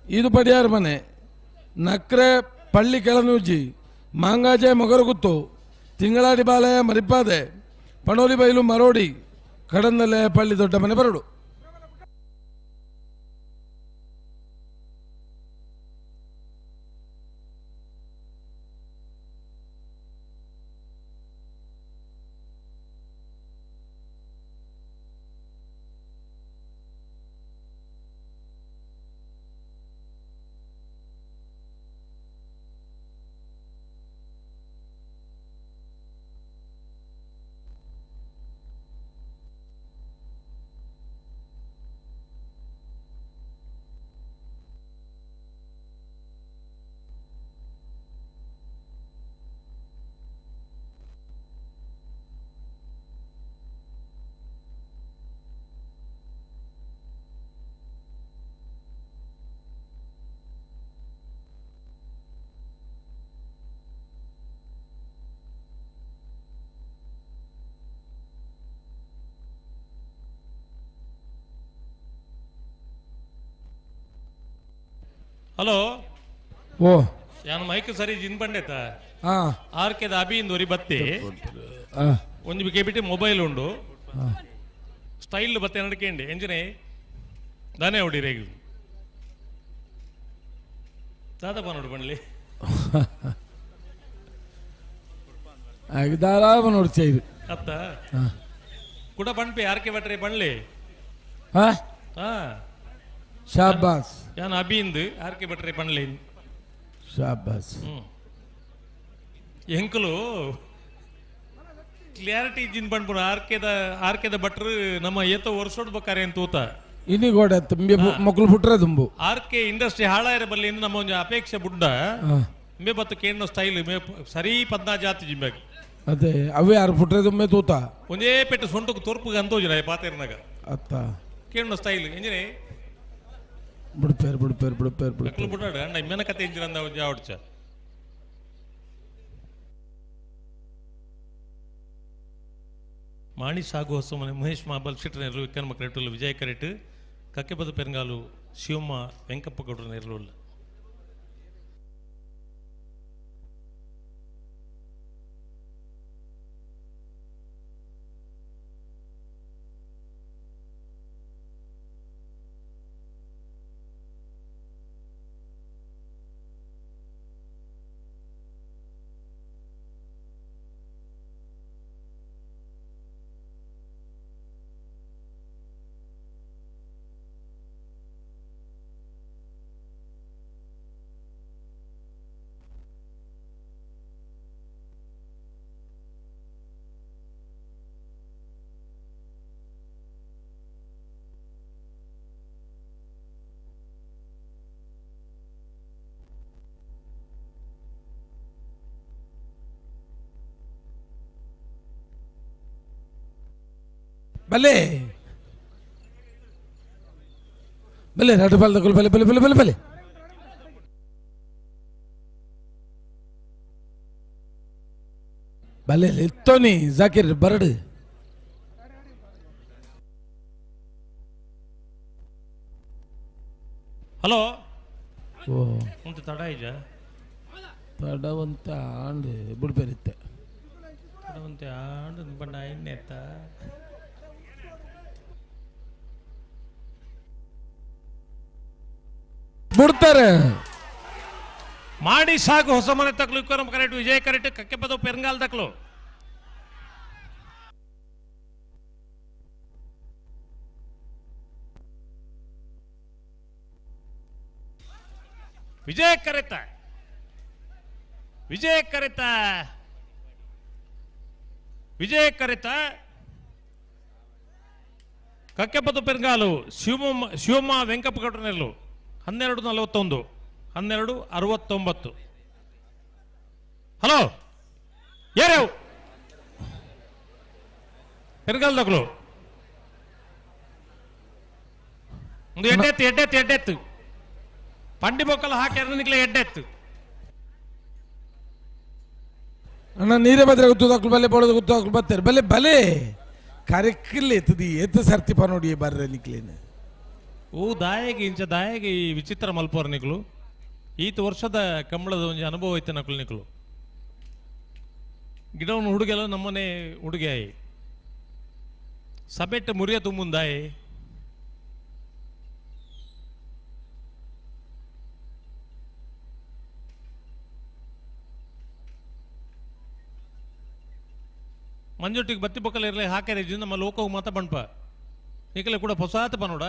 ಇದು ಪಡಿಯಾರ ಮನೆ ನಕ್ರೆ ಪಳ್ಳಿ ಕೆಳನೂಜಿ ಮಾಂಗಾಜೆ ಮೊಗರಗುತ್ತು ತಿಂಗಳಾಡಿ ಬಾಲಯ ಮರಿಪಾದೆ ಪಣೋಲಿ ಬೈಲು ಮರೋಡಿ ಕಡಂದಲೆ ಪಳ್ಳಿ ದೊಡ್ಡ ಮನೆ ಬರಡು. ಹಲೋ ಓ ಯಾನು ಮೈಕ್ ಸರಿ ಜಿನ್ ಬಂಡೇತ ಹಾ ಆರ್ ಕೆದ ಅಭಿಯಿಂದ ಒರಿ ಬತ್ತಿ ಒಂಜಿ ಬಿಕೆ ಬಿಟ್ಟು ಮೊಬೈಲ್ ಉಂಡು ಸ್ಟೈಲ್ ಬತ್ತೆ ನಡ್ಕೇಂಡಿ ಎಂಜಿನೇ ದಾನೆ ಹೊಡಿ ರೇಗು ದಾದಪ್ಪ ನೋಡು ಬಣ್ಲಿ ದಾರಾಮ ನೋಡು ಚೈರು ಅತ್ತ ಕುಡ ಬಣ್ಪಿ ಆರ್ ಕೆ ಭಟ್ರೆ ಬಣ್ಲಿ ಹಾ ಹಾ ಶಾಬಾಸ್ ಯಾನ್ ಅಭಿಯಿಂದ ಆರ್ ಕೆ ಭಟ್ರೆ ಬಣ್ಲಿ ಶಾಬಾಸ್ ಎಂಕಲು ಕ್ಲಾರಿಟಿ ಜಿನ್ ಬಂದ್ಬಿಡು ಆರ್ಕೆದ ಭಟ್ರು ನಮ್ಮ ಏತೋ ವರ್ಷೋಡ್ ಬಕ್ಕಾರೆ ಅಂತ ತೂತ ಇನಿ ಗೋಡೆ ತುಂಬಿ ಮಕ್ಕಳು ಪುಟ್ರೆ ತುಂಬು ಆರ್ ಕೆ ಇಂಡಸ್ಟ್ರಿ ಹಾಳಾಯಿರ ಬಲ್ಲಿ ನಮ್ಮ ಒಂದು ಅಪೇಕ್ಷೆ ಬುಡ್ಡ. ಮೇ ಬತ್ತು ಕೇಂದ್ರ ಸ್ಟೈಲ್ ಮೇ ಸರಿ ಪದ್ನಾ ಜಾತಿ ಜಿಂಬೆಗ್. ಅದೇ ಅವೇ ಆರು ಪುಟ್ರೆ ತುಂಬೆ ತೂತ. ಒಂದೇ ಪೆಟ್ಟು ಸೊಂಟಕ್ಕೆ ತೋರ್ಪುಗೆ ಅಂತೋಜಿನ ಪಾತೇರ್ನಾಗ. ಅತ್ತ. ಕೇಂದ್ರ ಸ್ಟೈಲ್ ಎಂಜಿನೇ. ಬಿಡ್ಪೇರ್ ಬಿಡ್ಪೇರ್ ಬಿಡ್ಪೇರ್ ಬಿಡ್ಪೇರ್. ಬಿಡ್ಪಾಡು ಅಣ್ಣ ಇಮ್ಮೆನ ಕತೆ ಎಂಜಿನ ಅಂದ ಒಂಜಿ ಆವಡ್ಚ. ಮಾಣಿ ಸಾಗು ಹೊಸಮನೆ ಮಹೇಶ್ ಮಾಬಲ್ ಶೆಟ್ಟರ್ ನೆರಳು ವಿಕ್ರಮ ಕರೆಟುಲ್ಲ ವಿಜಯ ಕರೆಟ್ ಕಕ್ಕೆಬದ ಪೆರಂಗಾಲು ಶಿವಮ್ಮ ವೆಂಕಪ್ಪ ಗೌಡರ ನೆರಳುಲ್ಲ. ಬಲೆ ಬಲೆ ರಡ್ಡು ಬಲ್ದಕುಲು ಬಲೆ ಬಲೆ ಬಲೆ ಬಲೆ ಬಲೆ ಬಲೆ ಇತ್ತೋನಿ ಜಾಕಿರ್ ಬರಡು. ಹಲೋ. ಓ ಉಂಟು ತಡ ಇಜ ತಡವಂತ ಆಂಡ್ ಬುಡ್ಪೇರಿತ್ತೆ. ತಡವಂತೆ ಆಂಡ್ ಬಣ್ಣ ಎಣ್ಣೆತ್ತ. ಬಿಡ್ತಾರೆ. ಮಾಡಿ ಸಾಕು ಹೊಸ ಮನೆ ತಕ್ಲು ವಿಕ್ರಮ ಕರೆಕ್ಟ್ ವಿಜಯ ಕರೆಕ್ಟ್ ಕಕ್ಕೆಪದ ಪೆರಂಗಾಲ್ ತಕ್ಲು. ವಿಜಯ ಕರೆತ ವಿಜಯ ಕರೆತ ವಿಜಯ ಕರೆತ ಕಕ್ಕೆಪದ ಪೆರಂಗಾಲು ಶಿವಮ್ಮ ಶಿವಮ್ಮ ವೆಂಕಪ್ಪ ಗೌಡರನೆಲ್ಲು 12:41 12:69. ಹಲೋ ಯಾರ್ಯಾವು ಪೆರ್ಗಾಲ್ದಕ್ಲು ಒಂದು ಎಡ್ಡೆತ್ತು ಎಡ್ಡೆತ್ತು ಎಡ್ಡೆತ್ತು ಪಂಡಿ ಬೊಕ್ಕಲ ಹಾಕ್ಯಾರ ನಿಕ್ಲೆ ಎಡ್ಡೆತ್ತು. ಅಣ್ಣ ನೀರೇ ಬದ್ರೆ ಗುತ್ತದಾಕ್ಲು ಬಲೆ ಬೋಳದ ಗುತ್ತದಾಕ್ಲು ಬರ್ತಾರೆ ಬಲೆ ಬಲೆ ಕರೆಕ್ಕಿಲ್ಲ ಎತ್ತದಿ ಎತ್ತ ಸರ್ತಿ ಪನೋಡಿ ಬರ್ರೆ ನಿಕ್ಲೇನು. ಓ ದಾಯಗೆ ಇಂಚ ದಾಯಗೆ ಈ ವಿಚಿತ್ರ ಮಲ್ಪೋರ್ ನಿಕ್ಲು ಈತ ವರ್ಷದ ಕಂಬಳದ ಒಂಜಿ ಅನುಭವ ಐತೆ ನಕಲು ನಿಕ್ಲು. ಗಿಡವನ್ನು ಹುಡುಗೆಲ್ಲ ನಮ್ಮನೆ ಹುಡುಗಿ ಆಯಿ ಸಬೆಟ್ಟ ಮುರಿಯ ತುಂಬುಂದಾಯಿ. ಮಂಜೊಟ್ಟಿಗೆ ಬತ್ತಿ ಬೊಕ್ಕಲ ಇರಲಿ ಹಾಕ್ಯಾರ ನಮ್ಮ ಲೋಕವು ಮಾತ ಬಣ್ಪ ನಿಕಲೆ ಕೂಡ ಹೊಸಾತ ಪನೋಡ.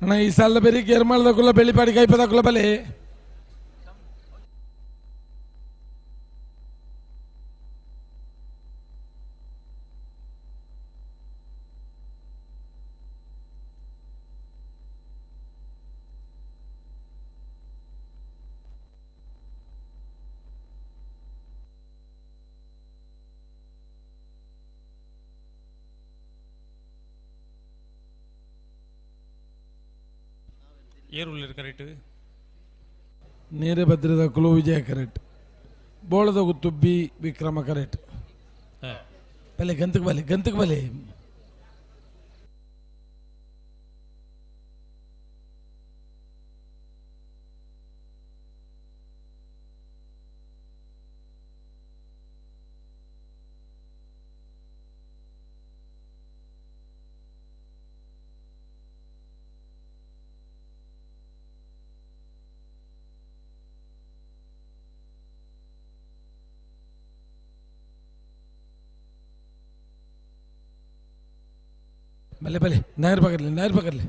ಅಣ್ಣ ಈ ಸಾಲದ ಬೇರೆ ಕೇರ್ಮಾಳದ ಬೆಳ್ಳಿಪಾಡಿ ಕೈಪದ ಕುಲ ಬಲೆ ಏರುಳ್ಳಿರ್ ಕರೆಕ್ಟ್ ನೀರೇ ಭದ್ರದ ಕುಲು ವಿಜಯ ಕರೆಕ್ಟ್ ಬೋಳದ ಗುತ್ತು ಬಿ ವಿಕ್ರಮ ಕರೆಕ್ಟ್. ಬಲೆ ಗಂತಕ್ಕೆ ಬಲೆ ಗಂತಕ್ಕೆ ಬಲೆ. ಬಲೆ ಬಲೆ ನಾಯರ್ ಪಕಡ್ಲಿ ನಾಯರ್ ಪಕಡ್ಲಿ.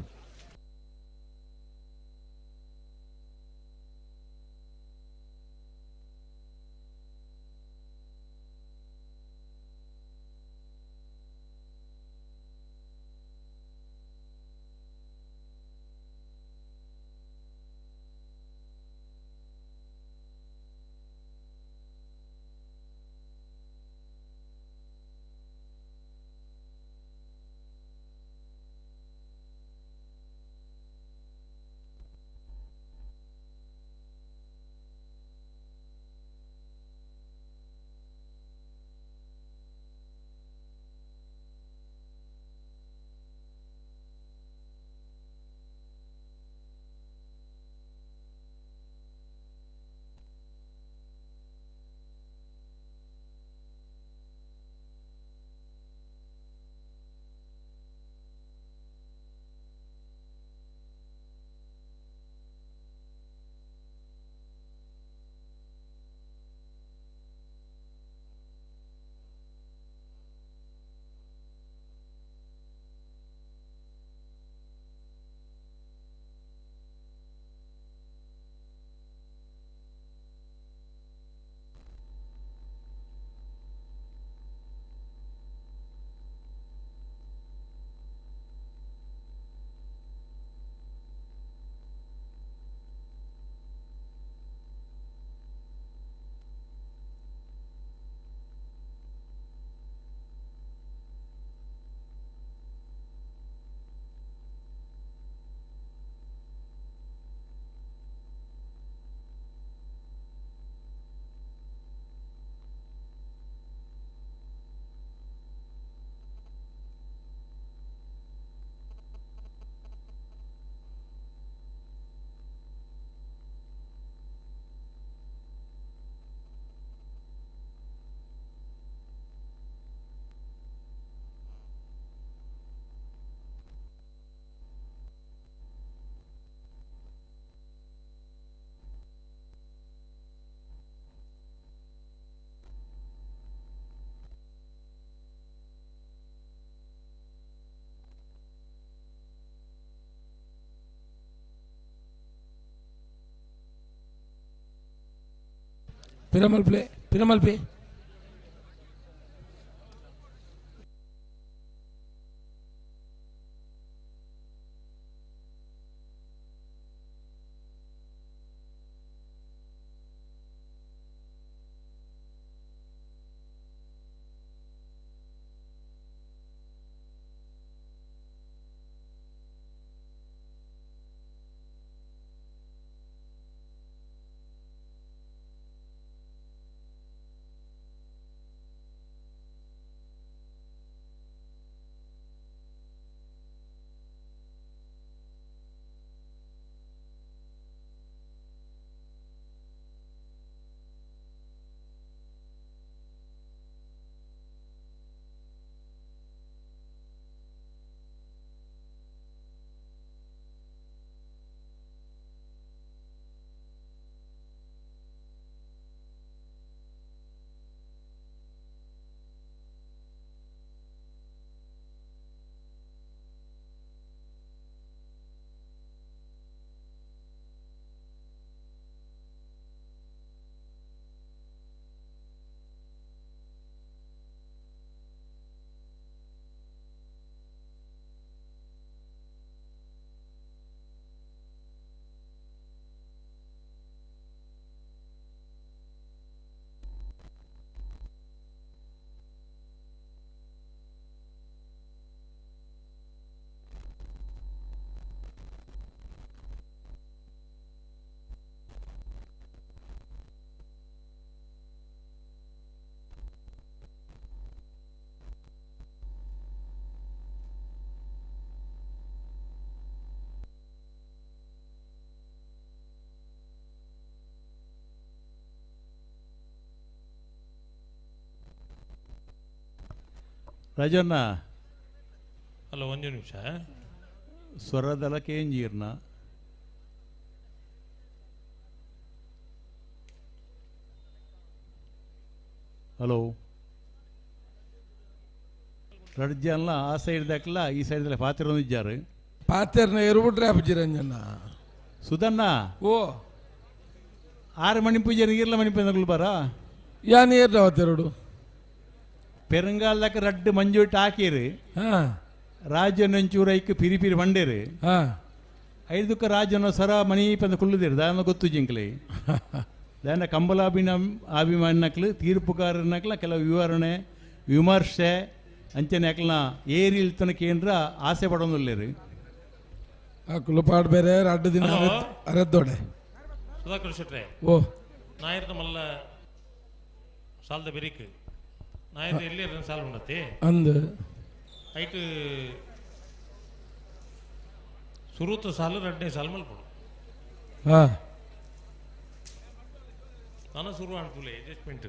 ಪಿರಮಲ್ಪೆ ಪಿರಮಲ್ಪೆ ರಾಜಣ್ಣ ಹಲೋ ಒಂದು ನಿಮಿಷ ಸ್ವರದಲ ಕೇಂಜೀರ್ನ ಹಲೋ ರಡ್ಜನ್ಲ ಆ ಸೈಡ್ ದಾಕಲ ಈ ಸೈಡ್ ದಲ್ಲಿ ಪಾತಿರೊಂದಿದ್ದಾರೆ ಪಾತೆರ್ನ ಎರುಬಿಟ್ರೆ ಅಪ್ಪಜಿರಂಜನ ಸುಧಣ್ಣ ಓ ಆರು ಮಣಿ ಪೂಜೆ ಇರ್ಲ ಮಣಿ ಪೂಜೆ ಬಾರ ಯಾನ್ ಏರ್ನ ಅವತ್ತೆರಡು ಪೆರಂಗಾಲಕ ರಡ್ಡು ಮಂಜೂಟ್ ಹಾಕಿರಿ ರಾಜನಂಚೂರು ಐಕ್ ಪಿರಿ ಪಿರಿ ಬಂಡೇರಿ ಐದಕ್ಕೆ ರಾಜನ ಸರ ಮಣಿ ಪಂದ ಕುಳ್ಳುದಿರು ದಾನ ಗೊತ್ತು ಜಿಂಕ್ಲಿ ದಾನ ಕಂಬಲಾಭಿನ ಅಭಿಮಾನಕ್ಲು ತೀರ್ಪುಕಾರನಕ್ಲ ಕೆಲವು ವಿವರಣೆ ವಿಮರ್ಶೆ ಅಂಚನೆ ಅಕ್ಲನ ಏರಿ ಇಲ್ತನ ಕೇಂದ್ರ ಆಸೆ ಪಡೋದಿಲ್ಲೇರಿ ಅಕ್ಲು ಪಾಡ್ ಬೇರೆ ರಡ್ಡು ದಿನ ಅರೆದ್ದೋಡೆ ಸುಧಾಕರ್ ಶೆಟ್ರೆ ಓ ನಾಯರ್ನ ಮಲ್ಲ ಸಾಲದ ಬೆರಿಕ್ ನಾಯರ್ ಎಲ್ಲಿ ಸಾಲ ಉಂಡತಿ ಅಂದು ಐಟ್ ಸುರೂತ ಸಾಲು ರಡ್ಡನೇ ಸಾಲು ಮಲ್ಪಡು ಹಾ ನಾನು ಸುರು ಅನ್ಕೂಲೆ ಅಡ್ಜಸ್ಟ್ಮೆಂಟ್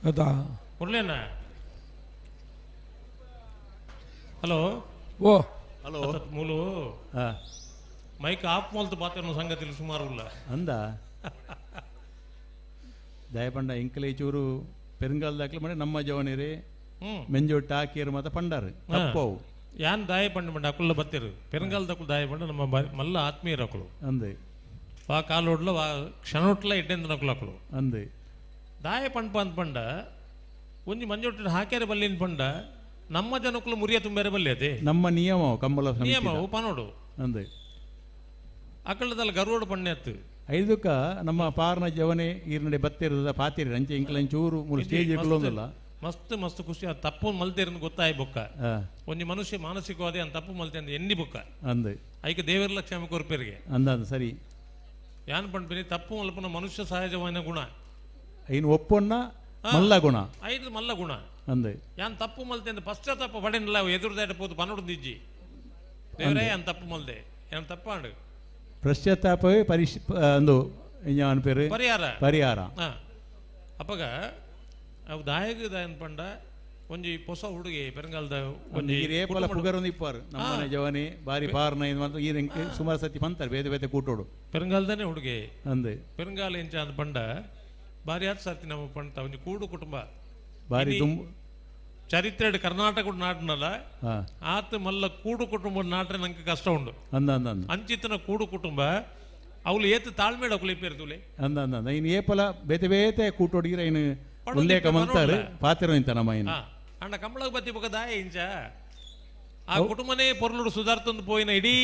ಅದಾ ಮುರಳಿಯಣ್ಣ ಹಲೋ ಓ ಹಲೋ ಮೂಲು ಮೈಕ್ ಆಫ್ ಮಲ್ತು ಪಾತ್ರ ಸಂಗತಿ ಸುಮಾರು ಉಲ್ಲ ಅಂದ ದಯಪಂಡ ಇಂಕಲೆ ಚೂರು ಪೆರುಂಗಾಲ್ ದಾಖಲೆ ಮಾಡಿ ನಮ್ಮ ಜವನಿರಿ ಮೆಂಜೋಟ್ ಹಾಕಿರು ಮತ್ತೆ ಪಂಡಾರು ತಪ್ಪವು ಯಾನ್ ದಾಯ ಪಂಡ ಮಂಡ ಅಕುಲ್ಲ ಬತ್ತಿರು ಪೆರುಂಗಾಲ್ ದಕ್ಕುಲು ದಾಯ ಪಂಡ ನಮ್ಮ ಮಲ್ಲ ಆತ್ಮೀಯರು ಅಕುಲು ಅಂದೆ ವಾ ಕಾಲೋಡ್ಲ ವಾ ಕ್ಷಣೊಟ್ಲ ಎಡ್ಡೆಂದ ನಕುಲು ಅಕುಲು ಅಂದೆ ದಾಯ ಪಂಪ ಅಂತ ಪಂಡ ಒಂಜಿ ಮಂಜೊಟ್ಟು ಹಾಕ್ಯಾರೆ ಬಲ್ಲಿನ ಪಂಡ ನಮ್ಮ ಜನಕ್ಕಲು ಮುರಿಯ ತುಂಬೇರೆ ಬಲ್ಲಿ ಅದೇ ನಮ್ಮ ನಿಯಮ ಕಂಬಳ ನಿಯಮ ಪನೋಡು ಅಂದೆ ಅಕಳದಲ್ಲಿ ಗರುವೋಡು ಪಣ್ಣೆತ್ತು ಐದಕ್ಕ ನಮ್ಮ ಪಾರ್ನ ಜವನೆ ಈರ್ನಡೆ ಬತ್ತಿರದ ಪಾತಿರಿ ಅಂಚೆ ಇಂಕ್ಲ ಚೂರು ಮೂರು ಸ್ಟೇಜ್ ಇಟ್ಲೊಂದಿಲ್ಲ ಮಸ್ತ್ ಮಸ್ತ್ ಖುಷಿ ಅದು ತಪ್ಪು ಮಲ್ತೇರನ್ನು ಗೊತ್ತಾಯ್ ಬೊಕ್ಕ ಒಂಜಿ ಮನುಷ್ಯ ಮಾನಸಿಕವಾದ ಅಂತ ತಪ್ಪು ಮಲ್ತೆ ಅಂದ ಎನ್ನಿ ಬೊಕ್ಕ ಅಂದೆ ಐಕೆ ದೇವರ್ಲ ಕ್ಷಮೆ ಕೊರ್ಪೇರಿಗೆ ಅಂದ ಸರಿ ಯಾನ್ ಪಂಡ್ಪಿನಿ ತಪ್ಪು ಮಲ್ಪನ ಮನುಷ್ಯ ಸಹಜವಾದ ಗುಣ ಐನು ಒಪ್ಪೊನ್ನ ಮಲ್ಲ ಗುಣ ಐದು ಮಲ್ಲ ಗುಣ ಅಂದೆ ಯಾನ್ ತಪ್ಪು ಮಲ್ತೆ ಅಂದ ಪಶ್ಚಾತ್ತಾಪ ಪಡೆನಿಲ್ಲ ಎದುರುದಾಟ ಪೋದು ಪನೊಡು ನಿಜ್ಜಿ ದೇವರೇ ಯಾನ್ ತಪ್ಪು ಮಲ್ದೆ ಯಾನ್ ತಪ್ಪಾಂಡು ಪಶ್ಚಾತ್ತಾಪವೇ ಪರಿಶ್ ಅಂದು ಪೇರು ಪರಿಹಾರ ಪರಿಹಾರ ಅಪ್ಪಗ ಅವು ದಾಯಗ ದಾಯನ್ ಪಂಡ ಒಂಜಿ ಪೊಸ ಹುಡುಗಿ ಪೆರಂಗಾಲದ ಒಂಜಿ ಏಪಲ ಪುಗರೊಂದು ಇಪ್ಪಾರು ನಮ್ಮನೆ ಜವನಿ ಬಾರಿ ಪಾರ್ನ ಇದು ಮಾತ್ರ ಈ ಸುಮಾರು ಸತಿ ಪಂತಾರೆ ಬೇತೆ ಬೇತೆ ಕೂಟೋಡು ಪೆರಂಗಾಲದನೇ ಹುಡುಗಿ ಅಂದೆ ಪೆರಂಗಾಲ ಎಂಚ ಅಂದ ಪಂಡ ಬಾರಿ ಆತ್ ಸರ್ತಿ ನಮ್ಮ ಪಂಡ ಒಂಜಿ ಕೂಡು ಕುಟುಂಬ ಬಾರಿ ತುಂಬ ಚರಿತ್ರೆ ಕರ್ನಾಟಕ ನಾಡಿನಲ್ಲ ಆತ ಮಲ್ಲ ಕೂಡು ಕುಟುಂಬ ನಾಟ್ರೆ ನಂಗೆ ಕಷ್ಟ ಉಂಡು ಅಂದ ಅಂದ ಅಂಚಿತನ ಕೂಡು ಕುಟುಂಬ ಅವಳು ಏತ್ ತಾಳ್ಮೇಡ ಅಕುಲು ಇಪ್ಪೇರು ತುಲೆ. ಅಂದ ಅಂದ ಇನ್ನು ಏಪಲ ಬೇತೆ ಬೇತೆ ಕೂಟೊಡಿಗಿರ ಇನ್ನು ಉಲ್ಲೇಖ ಮಂತಾರೆ ಪಾತ್ರ ಇಂತ ನಮ್ಮ ಇನ್ನು. ಅಣ್ಣ ಕಂಬಳಗ್ ಬತ್ತಿ ಬೊಕ ದಾಯ ಇಂಚ ಆ ಕುಟುಂಬನೇ ಪೊರ್ಲುಡು ಸುಧಾರ್ತೊಂದು ಪೋಯಿನ ಇಡೀ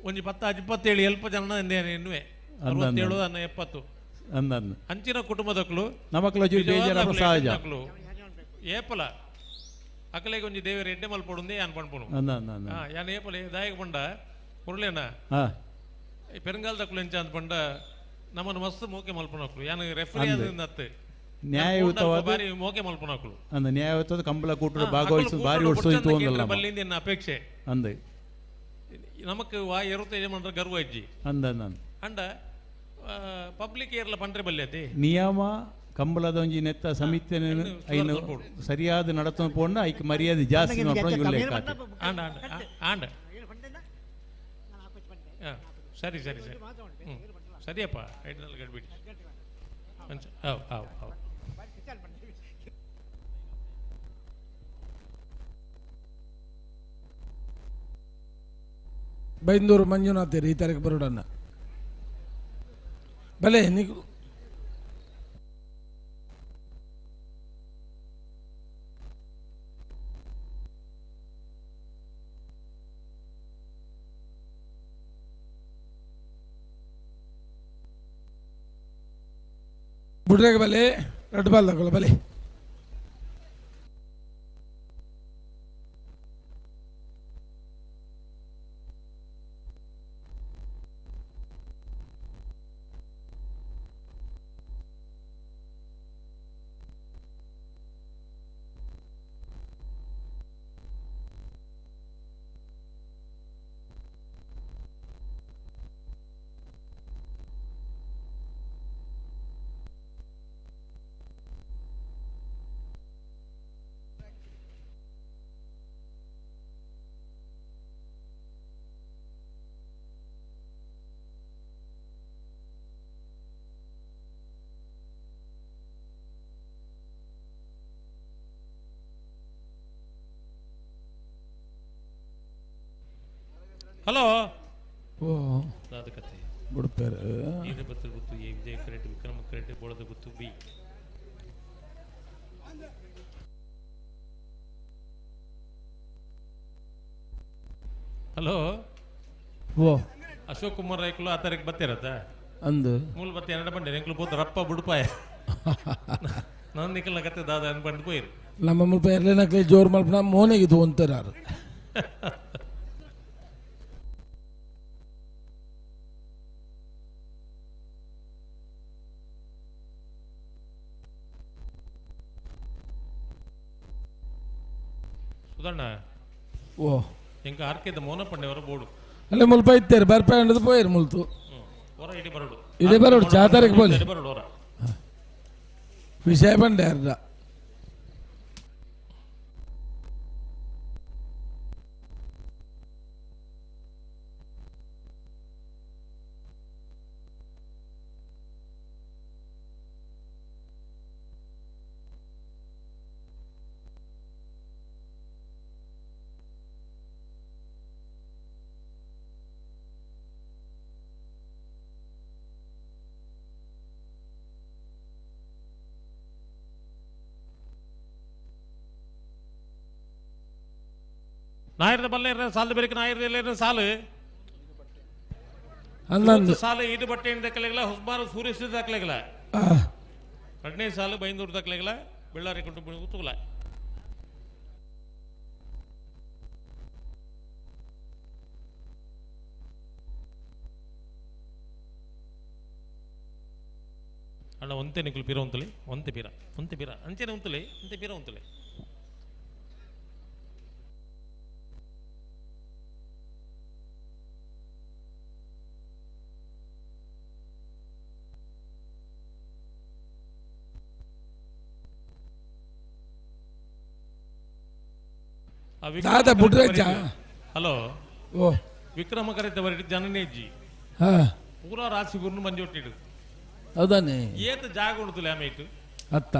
ಒಂಜಿ 10 27 ಎಲ್ಪ ಜನ ಎನ್ನುವೆ 67 ಅನ್ನ 70 ಅಂದ ಅಂಚಿನ ಕುಟುಂಬದಕ್ಲು ನಮಕ್ಲ ಬೇಜಾರ ಸಹಜ ಏಪಲ ಅಕಲೆಗೆ ಒಂಜಿ ದೇವರ ಎಡ್ಡೆ ಮಲ್ಪೊಡುಂದೆ ಯಾನ್ ಪನ್ಪುನು ಯಾನ್ ಏಪಲ ದಾಯಕ ಪಂಡ ಮುರುಳೇನ ಪೆರಂಗಾಲ್ದಕ್ಲು ಎಂಚ ಅಂತ ಪಂಡ ನಮ್ಮನ್ನು ಮಸ್ತ್ ಮೋಕೆ ಮಲ್ಪುನಕ್ಲು ಯಾನ್ ರೆಫರಿ ಆದ ನ್ಯಾಯಯುತವಾದ ಬಾರಿ ಮೋಕೆ ಮಲ್ಪುನಕ್ಲು ಅಂದ ನ್ಯಾಯಯುತವಾದ ಕಂಬಳ ಕೂಟದ ಭಾಗವಹಿಸು ಬಾರಿ ಓಡಿಸೋ ಬಲ್ಲಿಂದ ಎನ್ನ ಅಪೇಕ್ಷೆ ಅಂದ ನಮಕ್ ವಾ ಎರುತ್ತ ಯಜಮಾನ್ರ ಗರ್ವ ಇಜ್ಜಿ ಅಂದ ಅಂಡ ಪಬ್ಲಿಕ್ ಏರ್ಲ ಪಂಡ್ರೆ ಬಲ್ಯತಿ ನಿಯಮ ಕಂಬಳದ ಒಂಜಿ ನೆತ್ತ ಸಮಿತಿ ಐನು ಸರಿಯಾದ ನಡತನ ಪೋಂಡ ಐಕ್ ಮರ್ಯಾದೆ ಜಾಸ್ತಿ ಆಂಡ ಆಂಡ ಸರಿ ಸರಿ ಸರಿ ಸರಿಯಪ್ಪ ಐಡ್ನಲ್ಲಿ ಗಡ್ಬಿಡಿ ಅವ್ ಅವ್ ಅವ್ ಬೈಂದೂರು ಮಂಜುನಾಥ್ ಈ ತಾರೀಕು ಬರೋಡನ್ನ ಭಲೆ ನೀವು ಬುಡ್ರೆಗೆ ಬಲೆ ರೆಡ್ ಬಾಲ್ ತಗೊಳ್ಳ ಬಲೆ ಹಲೋ ಓ ಕತೆ ಬಿಡ್ತಾರೆ ವೀರಭದ್ರ ಗುತ್ತು ಎ ವಿಜಯ ಕ್ರೇಟ್ ವಿಕ್ರಮ ಕ್ರೇಟ್ ಬೋಳದ ಗುತ್ತು ಬಿ ಹಲೋ ಓ ಅಶೋಕ್ ಕುಮಾರ್ ರೈಕ್ಲು ಆ ತಾರೀಕು ಬತ್ತಿರತ್ತ ಅಂದು ಮೂಲ ಬತ್ತಿ ಎನ್ನಡ ಬಂಡೆ ಎಂಕ್ಲು ಪೋತ ರಪ್ಪ ಬುಡುಪಾಯ ನಾನು ನಿಕ್ಕಲ್ನ ಕತೆ ದಾದ ಅನ್ಬಂದು ಪೋಯಿರು ನಮ್ಮ ಮುಲ್ಪ ಎರಡನೇ ಜೋರು ಮಲ್ಪ ಮೋನೆಗಿದು ಒಂತಾರ ಸುಧಣ್ಣ ಓ ಎಂಕ ಆರ್ಕೆದ ಮೋನಪ್ಪಣ್ಣವರ ಬೋರ್ಡು ಅಲ್ಲೇ ಮುಲ್ಪ ಇತ್ತೇರು ಬರ್ಪ ಹಿಡಿದು ಪೋಯಿರು ಮುಲ್ತು ಹೊರ ಇಡಿ ಬರಡು ಇಡೀ ಬರೋಡು ಚಾತಾರಿಗೆ ಬೋಲಿ ಇಡಿ ಬರಡು ಹೊರ ವಿಷಯ ಬಂಡೆ ಅರ್ಧ ನಾಯರ್ದ ಬಲ್ಲೆ ಸಾಲು ಬೇರೆ ನಾಯರ್ದ ಸಾಲು ಹನ್ನೊಂದು ಸಾಲು ಈಡು ಬಟ್ಟೆ ದಕ್ಕಲೆಗಲ ಹೊಸಬಾರು ಸೂರ್ಯ ದಾಖಲೆಗಲ ಎರಡನೇ ಸಾಲು ಬೈಂದೂರು ದಾಖಲೆಗಲ ಬೆಳ್ಳಾರಿ ಕುಟುಂಬ ಉತ್ತುಗಲ ಅಣ್ಣ ಒಂತೆ ನಿಕ್ಲು ಪೀರ ಉಂತಲಿ ಒಂತೆ ಪೀರ ಒಂತೆ ಪೀರ ಅಂಚೆನೆ ಉಂತಲಿ ಒಂತೆ ಪೀರ ಉಂತಲಿ ದಾದಾ ಬುಡ್ರಜ್ಜ ಹಲೋ ಓ ವಿಕ್ರಮ ಕರೆತ ಬರೀ ಜನನೇಜಿ ಹಾ ಪೂರಾ ರಾಶಿ ಗುರುನು ಮಂಜೊಟ್ಟಿಡು ಹೌದಾನೆ ಏತ ಜಾಗ ಉಂಟುಲೆ ಆಮೇಟು ಅತ್ತ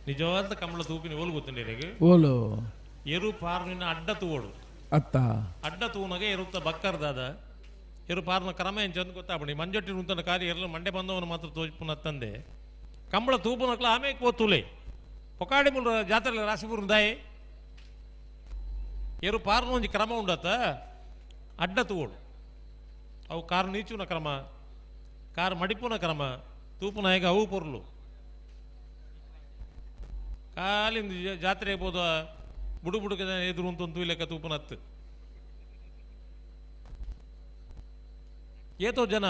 ನಿಜವಾದ ಕಮಲ ತೂಪಿನ ಓಲು ಗೊತ್ತುಂಡೇರೆಗ್ ಓಲು ಎರು ಪಾರ್ನಿನ ಅಡ್ಡ ತೂವಡು ಅತ್ತ ಅಡ್ಡ ತೂನಗ ಎರುತ್ತ ಬಕ್ಕರ್ ದಾದ ಇರು ಪಾರ್ನ ಕ್ರಮ ಎಂಚಂದು ಗೊತ್ತಾಪಣಿ ಮಂಜೊಟ್ಟಿ ಉಂತನ ಕಾರ್ಯ ಇರಲು ಮಂಡೆ ಬಂದವನು ಮಾತ್ರ ತೋಜಿಪುನ ತಂದೆ ಕಂಬಳ ತೂಪುನಕ್ಲ ಆಮೇಲೆ ಪೋತುಲೆ ಪೊಕಾಡಿ ಮುಲ್ ಜಾತ್ರೆ ರಾಶಿಪುರ ದಾಯಿ ಎರು ಪಾರ್ನ ಒಂಜಿ ಕ್ರಮ ಉಂಡತ್ತ ಅಡ್ಡ ತೂವೋಡು ಅವು ಕಾರು ನೀಚುನ ಕ್ರಮ ಕಾರು ಮಡಿಪುನ ಕ್ರಮ ತೂಪುನ ಹೇಗೆ ಅವು ಪೊರ್ಲು ಕಾಲಿಂದ ಜಾತ್ರೆ ಹೋದ ಬುಡು ಬುಡುಕ ಎದುರು ಉಂಟು ಲೆಕ್ಕ ತೂಪುನತ್ತು ಏತೋ ಜನ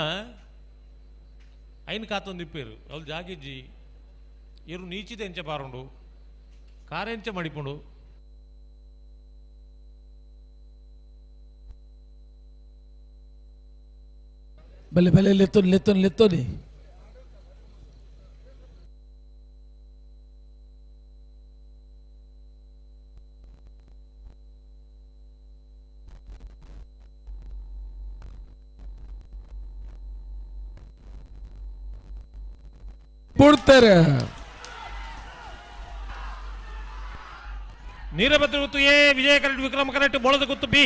ಐನ್ ಕಾತೊಂದು ಇಪ್ಪೇರು ಅವ್ರು ಜಾಗಿಜ್ಜಿ ಇರು ನೀಚಿದ ಎಂಚ ಪಾರುಂಡು ಕಾರೆಂಚ ಮಡಿಪುಂಡು ಬಲೆ ಬಲೆ ಲೆತ್ತೋನಿ ಲೆತ್ತೋನಿ ಲೆತ್ತೋನಿ ಪುಡ್ತಾರೆ. ನೀರಭದ್ರ ಗುತ್ತು ಎ, ವಿಜಯ ಕರೆಕ್ಟ್, ವಿಕ್ರಮ ಕರೆಕ್ಟ್, ಬೋಳದ ಗುತ್ತು ಬಿ.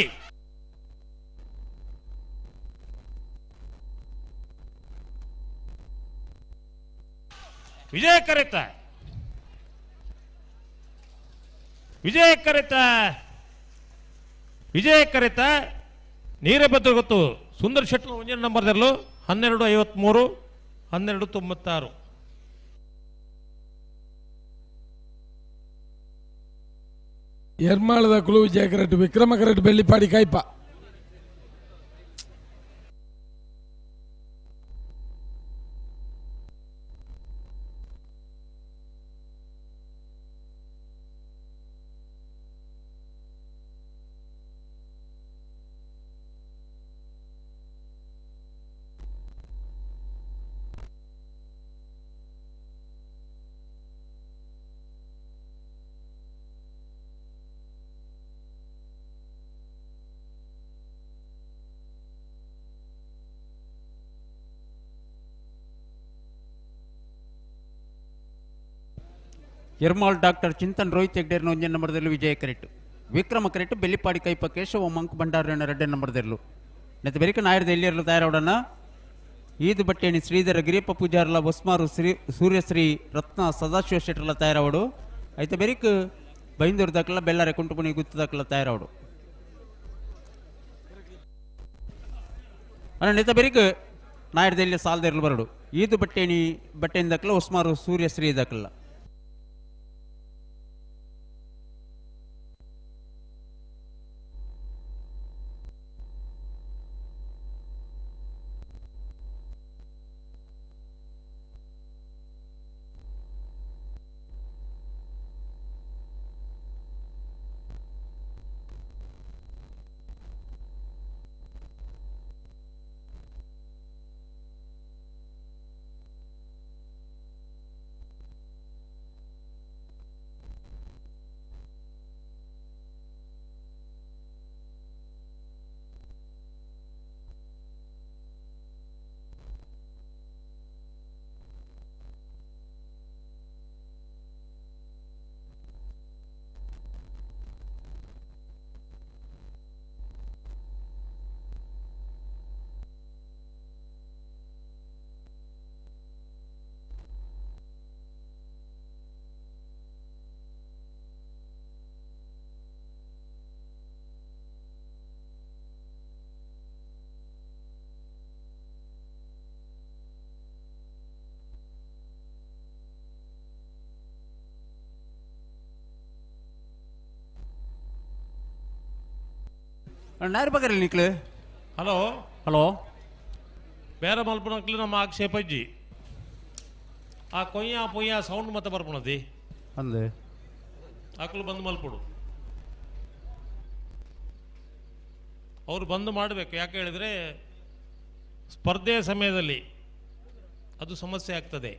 ವಿಜಯ ಕರೆತ, ವಿಜಯ ಕರೆತ, ವಿಜಯ ಕರೆತ. ನೀರಭದ್ರ ಗೊತ್ತು ಸುಂದರ್ ಶೆಟ್ಟಿ ಒಂಜನೇ ನಂಬರ್ ದರ್ಲು 12:53 12:96. ಎರ್ಮಾಳದ ಕುಲು ವಿಜಯ ಕರೆಕ್ಟ್, ವಿಕ್ರಮ ಕರೆಕ್ಟ್, ಬೆಳ್ಳಿಪಾಡಿ ಕಾಯ್ಪ. ಎರ್ಮಾಳ್ ಡಾಕ್ಟರ್ ಚಿಂತನ್ ರೋಹಿತ್ ಹೆಗ್ಡೇರ್ನ ಒಂಜನೇ ನಂಬರ್ದಲ್ಲಿ ವಿಜಯ ಕರೆಕ್ಟ್, ವಿಕ್ರಮ ಕರೆಕ್ಟ್, ಬೆಳ್ಳಿಪಾಡಿ ಕೈಪ ಕೇಶವ ಮಂಕ್ ಭಂಡಾರನ ಎರಡನೇ ನಂಬರ್ದಿರಲು. ನೆತ್ತ ಬೆರಿಕ ನಾಯರ್ದ ಎಲ್ಲಿರಲು ತಯಾರಾವಡನ ಈದು ಬಟ್ಟೇಣಿ ಶ್ರೀಧರ ಗಿರಿಯಪ್ಪ ಪೂಜಾರ್ಲ ಹೊಸ್ಮಾರು ಶ್ರೀ ಸೂರ್ಯಶ್ರೀ ರತ್ನ ಸದಾಶಿವ ಶೆಟ್ಟರ್ಲ ತಯಾರಾವಡು. ಐತ ಬೆರಿಕ್ ಬೈಂದೂರು ದಾಖಲ ಬೆಳ್ಳಾರೆ ಕುಂಟುಪುಣಿ ಗುತ್ತು ದಾಖಲ ತಯಾರಾವಡು. ಅಣ್ಣ ನೆತ್ತ ಬೆರಿಕ್ ನಾಯರ್ದ ಎಲ್ಲಿ ಸಾಲದಿರಲು ಬರಡು ಈದು ಬಟ್ಟೇಣಿ ಬಟ್ಟೆನ ದಾಖಲ ಹೊಸ್ಮಾರು ಸೂರ್ಯಶ್ರೀ ದಾಖಲ. ನಾರು ಬಗ್ಗರಲ್ಲಿ ನಿಕ್ಲು. ಹಲೋ ಹಲೋ ಬೇರೆ ಮಲ್ಪನಕ್ಲು ನಮ್ಮ ಆಕ್ಷೇಪ ಇಜ್ಜಿ. ಆ ಕೊಯ್ಯ ಪೊಯ್ಯ ಸೌಂಡ್ ಮತ್ತೆ ಬರ್ಪುಣದಿ ಅಂದೆ ಆಕಲು ಬಂದ್ ಮಲ್ಪಡು. ಅವರು ಬಂದ್ ಮಾಡಬೇಕು. ಯಾಕೆ ಹೇಳಿದ್ರೆ ಸ್ಪರ್ಧೆಯ ಸಮಯದಲ್ಲಿ ಅದು ಸಮಸ್ಯೆ ಆಗ್ತದೆ.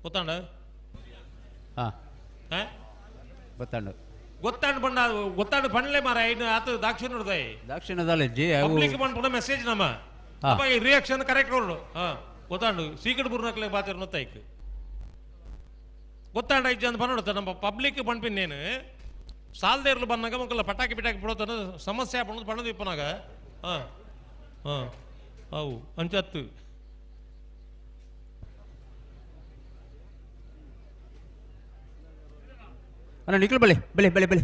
ಗೊತ್ತಾಂಡ? ಹಾಂ ಗೊತ್ತಾಂಡ ಗೊತ್ತಾಂಡ್ ಬಣ್ಣ ಗೊತ್ತಾಂಡ್ ಬಣ್ಣಲೆ ಮಾರ ಇನ್ನು ಆತ ದಾಕ್ಷಿಣ ನೋಡ್ದಾಯಿ ದಾಕ್ಷಿಣದಲ್ಲಿ ಜಿ ಪಬ್ಲಿಕ್ ಬಂದ್ ಮೆಸೇಜ್ ನಮ್ಮ ರಿಯಾಕ್ಷನ್ ಕರೆಕ್ಟ್ ನೋಡು. ಹಾ ಗೊತ್ತಾಂಡು ಸೀಕಟ್ ಬುರ್ನಕ್ಲೆ ಬಾತಿರ್ ನೊತ್ತಾಯ್ತು ಗೊತ್ತಾಂಡ ಇಜ್ಜ ಅಂತ ಬನ್ನೋಡುತ್ತ ನಮ್ಮ ಪಬ್ಲಿಕ್ ಬಣ್ಪಿನ್ನೇನು ಸಾಲದೇ ಇರಲು ಬಂದಾಗ ಮಕ್ಕಳ ಪಟಾಕಿ ಪಿಟಾಕಿ ಬಿಡೋತನ ಸಮಸ್ಯೆ ಬಣ್ಣದ ಬಣ್ಣದ ಇಪ್ಪನಾಗ ಹಾಂ ಹಾಂ ಅವು ಅಂಚತ್ತು ಅಣ್ಣ ನಿಖಿಲ್ ಬಳಿ ಬಳಿ ಬಳಿ ಬಳಿ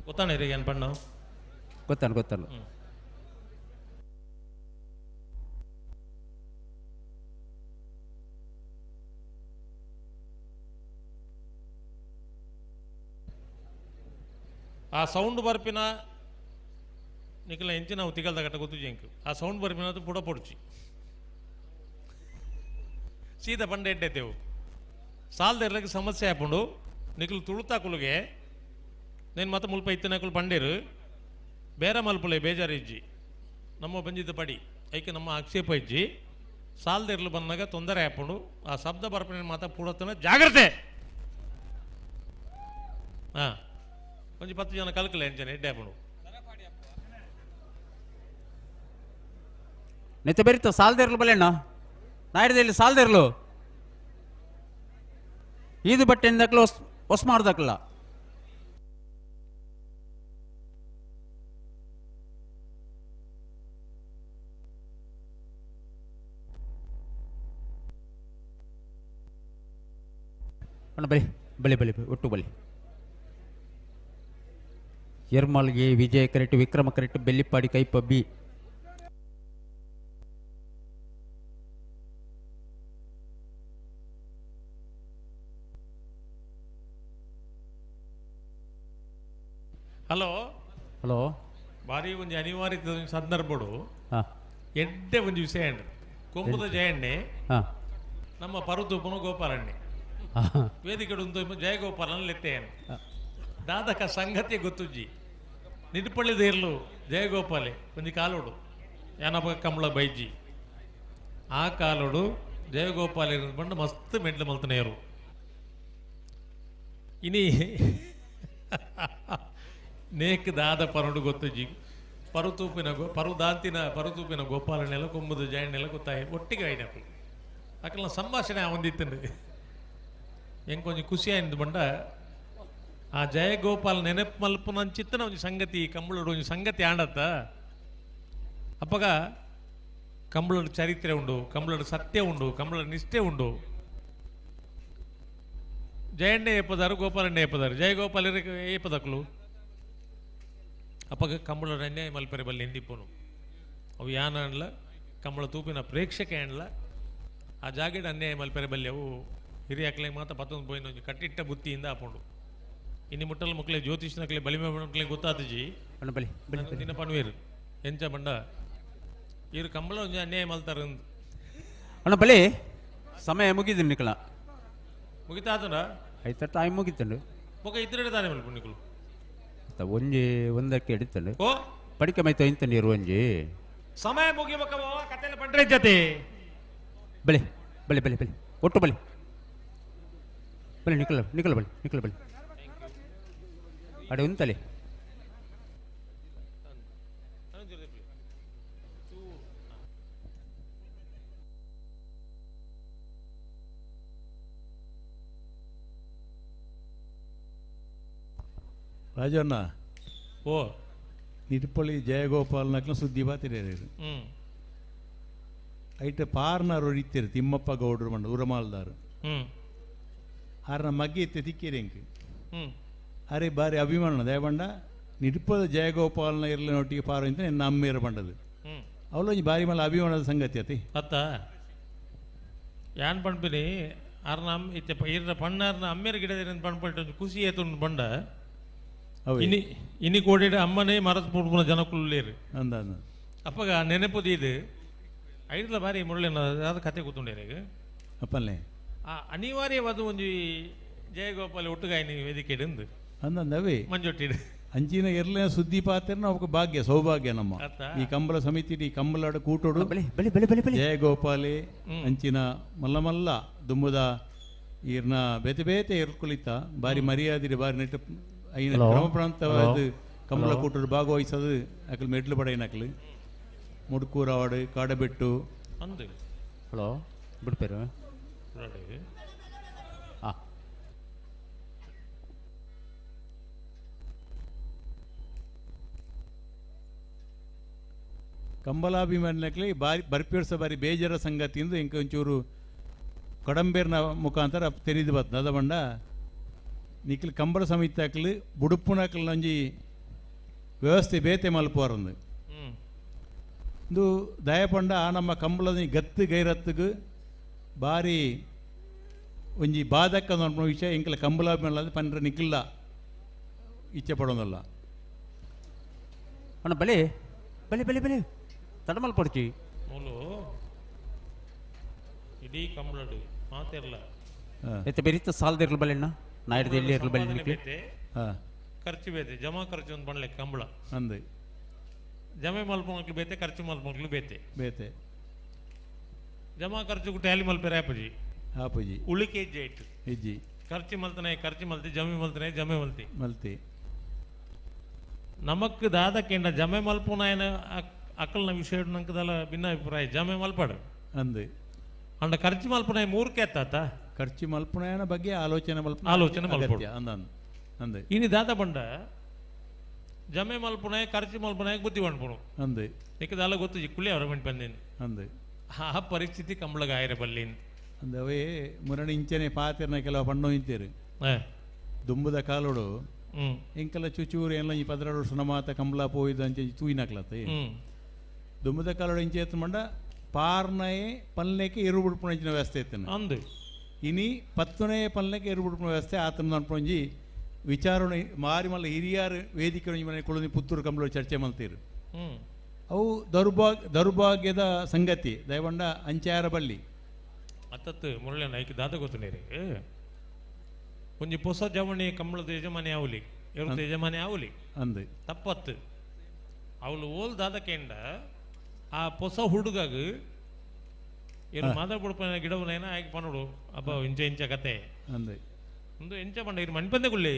ಗೊತ್ತಾನೆ ರೀ ಏನು ಬಣ್ಣ ಗೊತ್ತಾನ ಗೊತ್ತಲ್ಲ. ಆ ಸೌಂಡ್ ಬರ್ಪಿನ ನಿಖಿಲ ಎಂಚಿ ನಾವು ತಿಗಲ್ದ ಗಟ್ಟ ಗೊತ್ತು ಜಂಕ್ ಆ ಸೌಂಡ್ ಬರ್ಪಿನ ಅದು ಪುಡ ಪೊಡ್ಚಿ ಸೀದಾ ಬಂಡೆ ಎಡ್ಡೆತ್ತೇವು ಸಾಲದ ಸಮಸ್ಯೆ ಆಪುಂಡು ನಿಖಿಲ್ ತುಳುತಾಕುಲಿಗೆ నేను ಮಾತ ಮುಲ್ಪ ಇತ್ತನಕುಲು ಪಂಡೇರು ಬೇರೆ ಮಲ್ಪುಲೆ ಬೇಜಾರು ಇಜ್ಜಿ ನಮ್ಮ ಬಂದಿದ್ದ ಪಡಿ ಐಕೆ ನಮ್ಮ ಆಕ್ಷೇಪ ಇಜ್ಜಿ ಸಾಲದಿರ್ಲು ಬಂದಾಗ ತೊಂದರೆ ಆಪುಂಡು ಆ ಶಬ್ದ ಬರ್ಪಣೆ ಮಾತ ಪೂಡತನ ಜಾಗ್ರತೆ ಹಾಂ ಒಂಜಿ 10 ಜನ ಕಲ್ಕಲೆ ಎಂಚನೆ ಎಡ್ಡೆ ಆಪುಂಡು ನೆತ್ತ ಬೆರಿತ ಸಾಲದಿರ್ಲು ಬಲೆಣ್ಣ ನಾಯ್ಡದಲ್ಲಿ ಸಾಲದಿರ್ಲು ಈದು ಬಟ್ಟೆ ದಕ್ಲು ಹೊಸ್ ಮಾಡ್ದಕ್ಲ ಅಣ್ಣ ಬಲಿ ಬಲಿ ಬಲಿ ಒಟ್ಟು ಬಲಿ ಎರ್ಮಾಲ್ಗೆ Vijaya correct Vikrama correct Bellippadi Kaipa B. Hello hello ಭಾರಿ ಒಂಜಿ ಅನಿವಾರ್ಯ ಸಂದರ್ಭಡು ಎಡ್ಡೆ ಒಂಜಿ ವಿಷಯ ಕೊಂಬುದ ಜಯಣ್ಣೆ ನಮ್ಮ ಪರುತೂಪನು ಗೋಪಾಲಣ್ಣೆ ವೇದಿಕೆ ಜಯಗೋಪಾಲನ ಲೆತ್ತೇನು ದಾದಕ ಸಂಗತಿ ಗೊತ್ತುಜ್ಜಿ ನಿಡ್ಪಳ್ಳಿದ ಇರ್ಲು ಜಯಗೋಪಾಲೆ ಒಂಜಿ ಕಾಲೋಡು ಯಾನಪ್ಪ ಕಮಲ ಬೈಜಿ ಆ ಕಾಲೋಡು ಜಯಗೋಪಾಲ ಬಂಡು ಮಸ್ತ್ ಮೆಡ್ಲು ಮಲ್ತನೇರು ಇನಿ ನೇಕ್ ದಾದ ಪರುಡು ಗೊತ್ತುಜ್ಜಿ ಪರುತೂಪಿನ ಪರುದಾಂತಿನ ಪರುತೂಪಿನ ಗೋಪಾಲನೆಲ್ಲ ಕೊಂಬುದು ಜಯಣ್ಣೆಲ್ಲ ಗೊತ್ತಾಯಿ ಒಟ್ಟಿಗೆ ಐನಪ್ಪು ಅಕಲ್ನ ಸಂಭಾಷಣೆ ಒಂದಿತ್ತಂಡು ಹೆಂಗೆ ಕೊಂಚ ಖುಷಿ ಆಯ್ತು ಬಂಡ ಆ ಜಯಗೋಪಾಲ್ ನೆನಪು ಮಲ್ಪುನಂಚಿತ್ತನ ಒಂಜಿ ಸಂಗತಿ ಕಂಬಳಡು ಒಂಜಿ ಸಂಗತಿ ಆಂಡತ್ತ ಅಪ್ಪಗ ಕಂಬಳಡು ಚರಿತ್ರೆ ಉಂಡು ಕಂಬಳಡು ಸತ್ಯ ಉಂಡು ಕಂಬಳಡು ನಿಷ್ಠೆ ಉಂಡು ಜಯಣ್ಣೆ ಏಪದಾರು ಗೋಪಾಲಣ್ಣೆ ಏಪದಾರು ಜಯಗೋಪಾಲ ಏಪದಕ್ಲು ಅಪ್ಪಗ ಕಂಬಳಡು ಅನ್ಯಾಯ ಮಲ್ಪೆರೆ ಬಲ್ಲಿ ಎಂದಿಪ್ಪನು ಅವು ಯಾನ ಅನ್ಲ ಕಂಬಳ ತೂಪಿನ ಪ್ರೇಕ್ಷಕ ಅನ್ಲ ಆ ಜಾಗೆಡ್ ಅನ್ಯಾಯ ಮಲ್ಪೆರೆ ಬಲ್ಲಿ ಅವು ಹಿರಿಯಾಕ್ಲೆ ಮಾತ್ರ ಪತ್ತೊಂದು ಪೋಯಿನ ಒಂಜಿ ಕಟ್ಟಿಟ್ಟ ಬುತ್ತಿಯಿಂದ ಆಪುಂಡು ಇನ್ನು ಮುಟ್ಟಲ್ ಮಕ್ಕಳೇ ಜ್ಯೋತಿಷ್ನಕ್ಲೆ ಬಲಿಮೆ ಮಕ್ಕಳೇ ಗೊತ್ತಾತಜಿ ಬಲಿ ದಿನ ಪನ್ವೇರು ಎಂಚ ಬಂಡ ಇರು ಕಂಬಳ ಒಂಜಿ ಅನ್ಯಾಯ ಮಲ್ತಾರ ಅಣ್ಣ ಬಲಿ ಸಮಯ ಮುಗಿದು ನಿಕಲ ಮುಗಿತಾತನ ಆಯ್ತಾ ಟೈಮ್ ಮುಗಿತಂಡು ಬೊಕ ಇದ್ರೆ ತಾನೆ ಮಲ್ಪ ನಿಕಲು ಒಂಜಿ ಒಂದಕ್ಕೆ ಹಿಡಿತಂಡು ಓ ಪಡಿಕೆ ಮೈತ ಇಂತ ನೀರು ಒಂಜಿ ಸಮಯ ಮುಗಿಬೇಕ ಕತೆಲ್ಲ ಪಂಡ್ರೆ ಜೊತೆ ಬಲಿ ಬಲಿ ಬಲಿ ಬಲಿ ಒಟ್ಟು ಬಲಿ ಬಲಿ ನಿಕಲ ನಿಕಲ ಬಲಿ ನಿಕಲ ಬಲಿ ಅಡೆ ಉಂತಲೆ ರಾಜಣ್ಣ ಓ ನಿಡ್ಪಳ್ಳಿ ಜಯಗೋಪಾಲ್ ನಕ್ಲ ಸುದ್ದಿ ಬಾತಿರೇರು ಐಟ ಪಾರ್ನಾರು ಇತ್ತೀರು ತಿಮ್ಮಪ್ಪ ಗೌಡ್ರು ಮಂಡ ಉರಮಾಲ್ದಾರು ಆರ್ನ ಮಗ್ಗೆ ಇತ್ತೆ ತಿಕ್ಕಿರಿ ಎಂಕ್ ಅರೆ ಬಾರಿ ಅಭಿಮಾನ ದಯಬಂಡ ನಿಡ್ಪದ ಜಯಗೋಪಾಲನ ಇರ್ಲಿನೊಟ್ಟಿಗೆ ಪಾರು ಅಂತ ನನ್ನ ಅಮ್ಮೇರ ಬಂಡದು ಅವಳು ಬಾರಿ ಮೇಲೆ ಅಭಿಮಾನದ ಸಂಗತಿ ಅತಿ ಅತ್ತ ಯಾನ್ ಪಣ್ಪಿನಿ ಆರ್ನ ಅಮ್ ಇತ್ತೆ ಇರ್ನ ಪಣ್ಣಾರ್ನ ಅಮ್ಮೇರ ಗಿಡದ ಪಣ್ಪಂಟ ಒಂಜಿ ಖುಷಿ ಏತುಂಡು ಬಂಡ ಇನಿ ಇನಿ ಕೋಡಿಡ ಅಮ್ಮನೇ ಮರತ್ ಪುಡ್ಪುನ ಜನಕುಲ್ಲೇರು ಅಂದ ಅಂದ ಅಪ್ಪಗ ನೆನಪು ಇದು ಐಡ್ಲ ಬಾರಿ ಮುರಳಿನ ಅದ ಕತೆ ಕೂತುಂಡೇರು ಅಪ್ಪಲ್ಲೇ ಆ ಅನಿವಾರ್ಯವಾದ ಒಂಜಿ ಜಯಗೋಪಾಲ ಒಟ್ಟುಗಾಯಿನಿ ವೇದಿಕೆ ಅಂದು ಅಂದಂದವೇ ಮಂಜೊಟ್ಟಿಡು ಅಂಚಿನ ಎರ್ಲಿನ ಸುದ್ದಿ ಪಾತ್ರ ಅವಕ್ಕೆ ಭಾಗ್ಯ ಸೌಭಾಗ್ಯ ನಮ್ಮ ಅತ್ತ. ಈ ಕಂಬಳ ಸಮಿತಿ ಈ ಕಂಬಳಾಡ ಕೂಟೋಡು ಬಲಿ ಬಲಿ ಬಲಿ ಬಲಿ ಬಲಿ ಜಯಗೋಪಾಲೆ ಅಂಚಿನ ಮಲ್ಲ ಮಲ್ಲ ದುಮ್ಮದ ಈರ್ನ ಬೇತೆ ಬೇತೆ ಎರ್ಕುಲಿತ ಬಾರಿ ಮರ್ಯಾದಿರಿ ಬಾರಿ ನೆಟ್ಟ ಐನ ಹಲೋ. ಕ್ರಮ ಪ್ರಾಂತವಾದ ಹಲೋ. ಕಂಬಳ ಹಲೋ. ಕೂಟೋಡು ಭಾಗವಹಿಸೋದು ಅಕಲ್ ಮೆಟ್ಲು ಪಡೆಯನಕಲು ಮುಡ್ಕೂರವಾಡು ಕಾಡಬೆಟ್ಟು ಅಂದು ಹಲೋ ಬಿಡ್ಪೇರು ನೋಡಿ. ಆ ಕಂಬಲಾಭಿಮಾನಿನಕ್ಲೆ ಬಾರಿ ಬರ್ಪಿರ್ಸ ಬಾರಿ ಬೇಜಾರ ಸಂಗತಿಯಿಂದ ಇಂಕ ಒಂಚೂರು ಕಡಂಬೇರ್ನ ಮುಖಾಂತರ ತೆರಿದು ಬರ್ತದೆ. ಅದ ಬಂಡ ನಿಕ್ಲು ಕಂಬಳ ಸಮಿತಿ ಹಾಕ್ಲು ಬುಡುಪುನಕ್ಲು ಒಂಜಿ ವ್ಯವಸ್ಥೆ ಬೇತೆ ಮಲ್ಪುವಾರಂದು ಇಂದು ದಯಪಂಡ ಆ ನಮ್ಮ ಕಂಬಳದ ಗತ್ತು ಗೈರತ್ತಿಗೆ ಬಾರಿ ಒಂಜಿ ಬಾಧಕ ವಿಷಯ ಇಂಕಲ ಕಂಬಲಾಭಿಮಾನ ಪಂಡ್ರೆ ನಿಕ್ಲ ಇಚ್ಛೆ ಪಡೋದಲ್ಲ. ಅಣ್ಣ ಬಲೆ ಬಲೆ ಬಲೆ ಬಲೆ ತಡಮಲ್ ಪಡ್ಚಿ ಮೂಲು ಇಡೀ ಕಂಬಳಡು ಮಾತಿರಲ್ಲ ಎತ್ತ ಬೆರಿತ ಸಾಲದಿರ್ಲು ಬಲೆಣ್ಣ ನಾಯ್ದು ಎಲ್ಲಿ ಇರ್ಲು ಬಲೆ ನಿಕ್ಲೆ ಖರ್ಚು ಬೇತೆ ಜಮಾ ಖರ್ಚು ಒಂದು ಬಂಡ್ಲೆ ಕಂಬಳ ಅಂದು ಜಮೆ ಮಲ್ಪೊಂಕ್ಲು ಬೇತೆ ಖರ್ಚು ಮಲ್ಪೊಂಕ್ಲು ಬೇತೆ ಬೇತೆ ಜಮಾ ಖರ್ಚು ಟ್ಯಾಲಿ ಮಲ್ಪೆರೆ ಆಪುಜಿ ಆಪುಜಿ ಉಳಿಕೆ ಇಜ್ಜೆ ಇಟ್ಟು ಇಜ್ಜಿ ಖರ್ಚು ಮಲ್ತನೆ ಖರ್ಚು ಮಲ್ತಿ ಜಮೆ ಮಲ್ತನೆ ಜಮೆ ಮಲ್ತಿ ಮಲ್ತಿ ನಮಕ್ ದಾದಕೇಂಡ ಜಮೆ ಮಲ್ಪುನಾಯನ ಅಕ್ಕಲ್ನ ವಿಷಯ ನಂಕದಲ್ಲ ಭಿನ್ನ ಅಭಿಪ್ರಾಯ ಜಮೆ ಮಲ್ಪಡು ಅಂದು ಅಂಡ ಖರ್ಚು ಮಲ್ಪುನಾಯ ಮೂರ್ಕೆ ಎತ್ತಾತ ಖರ್ಚು ಮಲ್ಪುನಾಯನ ಬಗ್ಗೆ ಆಲೋಚನೆ ಮಲ್ಪ ಆಲೋಚನೆ ಮಲ್ಪಡು ಅಂದ ಅಂದು ಇನಿ ದಾದ ಬಂಡ ಜಮೆ ಮಲ್ಪುನಾಯ ಖರ್ಚು ಮಲ್ಪುನಾಯ ಬುದ್ಧಿ ಪಂಡ್ಪುಣು ಅಂದು ನಿಕ್ಕದಲ್ಲ ಗೊತ್ತು ಕುಳ್ಳಿ ಅವರ ಮಂಟ್ ಬಂದೇನು ಅಂದು ಆ ಪರಿಸ್ಥಿತಿ ಕಂಬಳಗ ಆಯ್ರೆ ಬಲ್ಲಿ ಅಂದ ಅವೇ ಮುರಣಿ ಇಂಚನೆ ಪಾತಿರ್ನ ಕೆಲವು ಪಣ್ಣು ಇಂತೇರು ದುಂಬುದ ಕಾಲೋಡು ಎಂಕೆಲ್ಲ ಚುಚೂರು ಎಲ್ಲ ಈ ಪದರಾಡು ಸುನಮಾತ ಕಂಬಳ ಪೋಯ್ದು ಅಂಚೆ ತೂಯಿನಾಕ್ಲತ್ತೆ ದುಂಬುದ ಕಾಲೋಡು ಇಂಚೆ ಎತ್ತು ಮಂಡ ಪಾರ್ನಯೇ ಪಲ್ಲೆಕ್ಕೆ ಎರು ಬಿಡ್ಪುಣ ವ್ಯವಸ್ಥೆ ಇತ್ತನ ಅಂದು ಇನಿ ಪತ್ತುನೇ ಪಲ್ಲೆಕ್ಕೆ ಎರು ಬಿಡ್ಪುಣ ವ್ಯವಸ್ಥೆ ಆತನ ಅನ್ಪೊಂಜಿ ವಿಚಾರಣೆ ಮಾರಿ ಮಲ್ಲ ಹಿರಿಯಾರು ವೇದಿಕೆ ಮನೆ ಕುಳದಿ ಪುತ್ತೂರು ಕಂಬಳ ಚರ್ಚೆ ಮಲ್ತೀರು. ಅವು ದೌರ್ಭಾಗ್ಯದ ಸಂಗತಿ ದಯವಂಡ ಅಂಚಾರ ಬಳ್ಳಿ ಅತ್ತತ್ತು ಮುರಳಿ ಐಕ್ ದಾದ ಗೊತ್ತುಂಡೇರಿ ಒಂಜಿ ಪೊಸ ಜವಣಿ ಕಂಬಳದ ಯಜಮಾನಿ ಆವಲಿ ಎರುತ ಯಜಮಾನಿ ಆವಲಿ ಅಂದು ತಪ್ಪತ್ತು ಅವಳು ಓಲ್ ದಾದಕೇಂಡ ಆ ಪೊಸ ಹುಡುಗಾಗ ಏನು ಮಾದ ಬುಡಪನ ಗಿಡವನೇನ ಆಯ್ಕೆ ಪನ್ನೋಡು ಅಬ್ಬ ಇಂಚ ಇಂಚ ಕತೆ ಅಂದು ಒಂದು ಎಂಚ ಪಂಡ ಇರು ಮಣ್ಪಂದೆ ಕುಳ್ಳಿ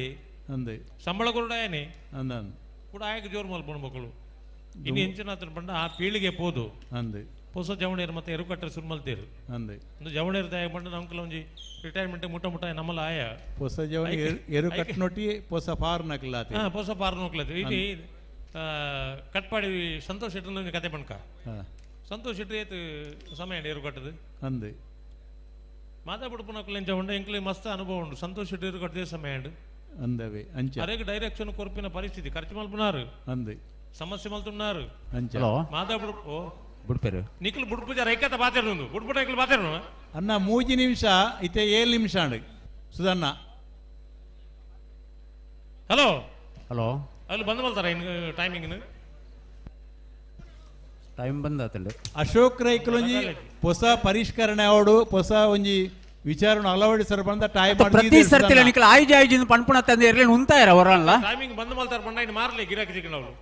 ಅಂದು ಸಂಬಳ ಕೊರಡಾಯನೆ ಅಂದ ಕೂಡ ಆಯ್ಕೆ ಜೋರು ಮಲ್ಪಣ ಮಕ್ಕಳು ಇನ್ನು ಎಂಚಿನ ಪಂಡ ಆ ಪೀಳಿಗೆ ಪೋದು ಅಂದು ಪೊಸ ಜವಣಿಯರು ಮತ್ತೆ ಎರು ಕಟ್ಟರೆ ಸುರು ಮಲ್ತೇರು ಅಂದು ಒಂದು ಜವಣಿಯರು ತಾಯ ಪಂಡ ನಮ್ಕಲ ಒಂಜಿ ರಿಟೈರ್ಮೆಂಟ್ ಮುಟ್ಟ ಮುಟ್ಟ ನಮ್ಮಲ್ಲ ಆಯ ಪೊಸ ಜವಣಿ ಎರು ಕಟ್ನೊಟ್ಟಿ ಪೊಸ ಪಾರ್ ನಕ್ಲಾತಿ ಹಾ ಪೊಸ ಪಾರ್ ನಕ್ಲಾತಿ ಇದು ಕಟ್ಪಾಡಿ ಸಂತೋಷ್ ಶೆಟ್ಟರ್ ಕತೆ ಪಣ್ಕ ಸಂತೋಷ್ ಶೆಟ್ಟಿ ಏತು ಸಮಯ ಎರು ಕಟ್ಟದು ಅಂದು ಮಾತಾ ಬುಡುಪನಕ್ಲು ಎಂಚ ಉಂಡು ಎಂಕ್ಲೆ ಮಸ್ತ್ ಅನುಭವ ಉಂಡು ಸಂತೋಷ್ ಶೆಟ್ಟಿ ಎರು ಕಟ್ಟದೆ ಸಮಯ ಉಂಡು ಅಂದವೇ ಅಂಚ ಅರೇಗ ಡೈರೆಕ್ಷನ್ ಕೊರ್ಪಿನ ಪರಿಸ್ಥಿತಿ ಖರ್ಚು ಮಲ್ಪುನಾರು ಅಂದು ಸಮಸ್ಯೆ ಮಲ್ತುన్నారు ಅಂಚ ಮಾತಾ ಬುಡುಪು ಓ ಬುಡ್ಪೇರು ನಿಖಲ್ ಬುಡ್ಪು ಜರ ಏಕತ ಬಾತೇರು ಬುಡ್ಪು ನಿಖಲ್ ಬಾತೇರು ಅಣ್ಣ ಮೂಜಿ ನಿಮಿಷ ಇತ್ತೆ 7 ನಿಮಿಷ ಅಂಡು ಸುಧಣ್ಣ ಹಲೋ ಹಲೋ ಅಲ್ಲಿ ಬಂದ್ ಮಲ್ತಾರ ಇನ್ನು ಟೈಮಿಂಗ್ ಟೈಮ್ ಬಂದಾತಂಡು ಅಶೋಕ್ ರೈಕುಲೊಂಜಿ ಹೊಸ ಪರಿಷ್ಕರಣೆ ಅವಡು ಹೊಸ ಒಂಜಿ ವಿಚಾರಣ ಅಳವಡಿಸರ ಬಂದ ಟೈಮ್ ಪ್ರತಿ ಸರ್ತಿ ನಿಖಲ್ ಆಯ್ಜಿ ಆಯ್ಜಿ ಪನ್ಪುಣ ತಂದೆ ಇರ್ಲಿ ಉಂತಾಯಿರ ಅವರಲ್ಲ ಟೈಮಿಂಗ್ ಬಂದ್ ಮಲ್ತಾರ ಬಂಡ ಇನ್ನು ಮಾರ್ಲಿ ಗಿರಾಕಿ ಚಿಕ್ಕನ ಅವಳು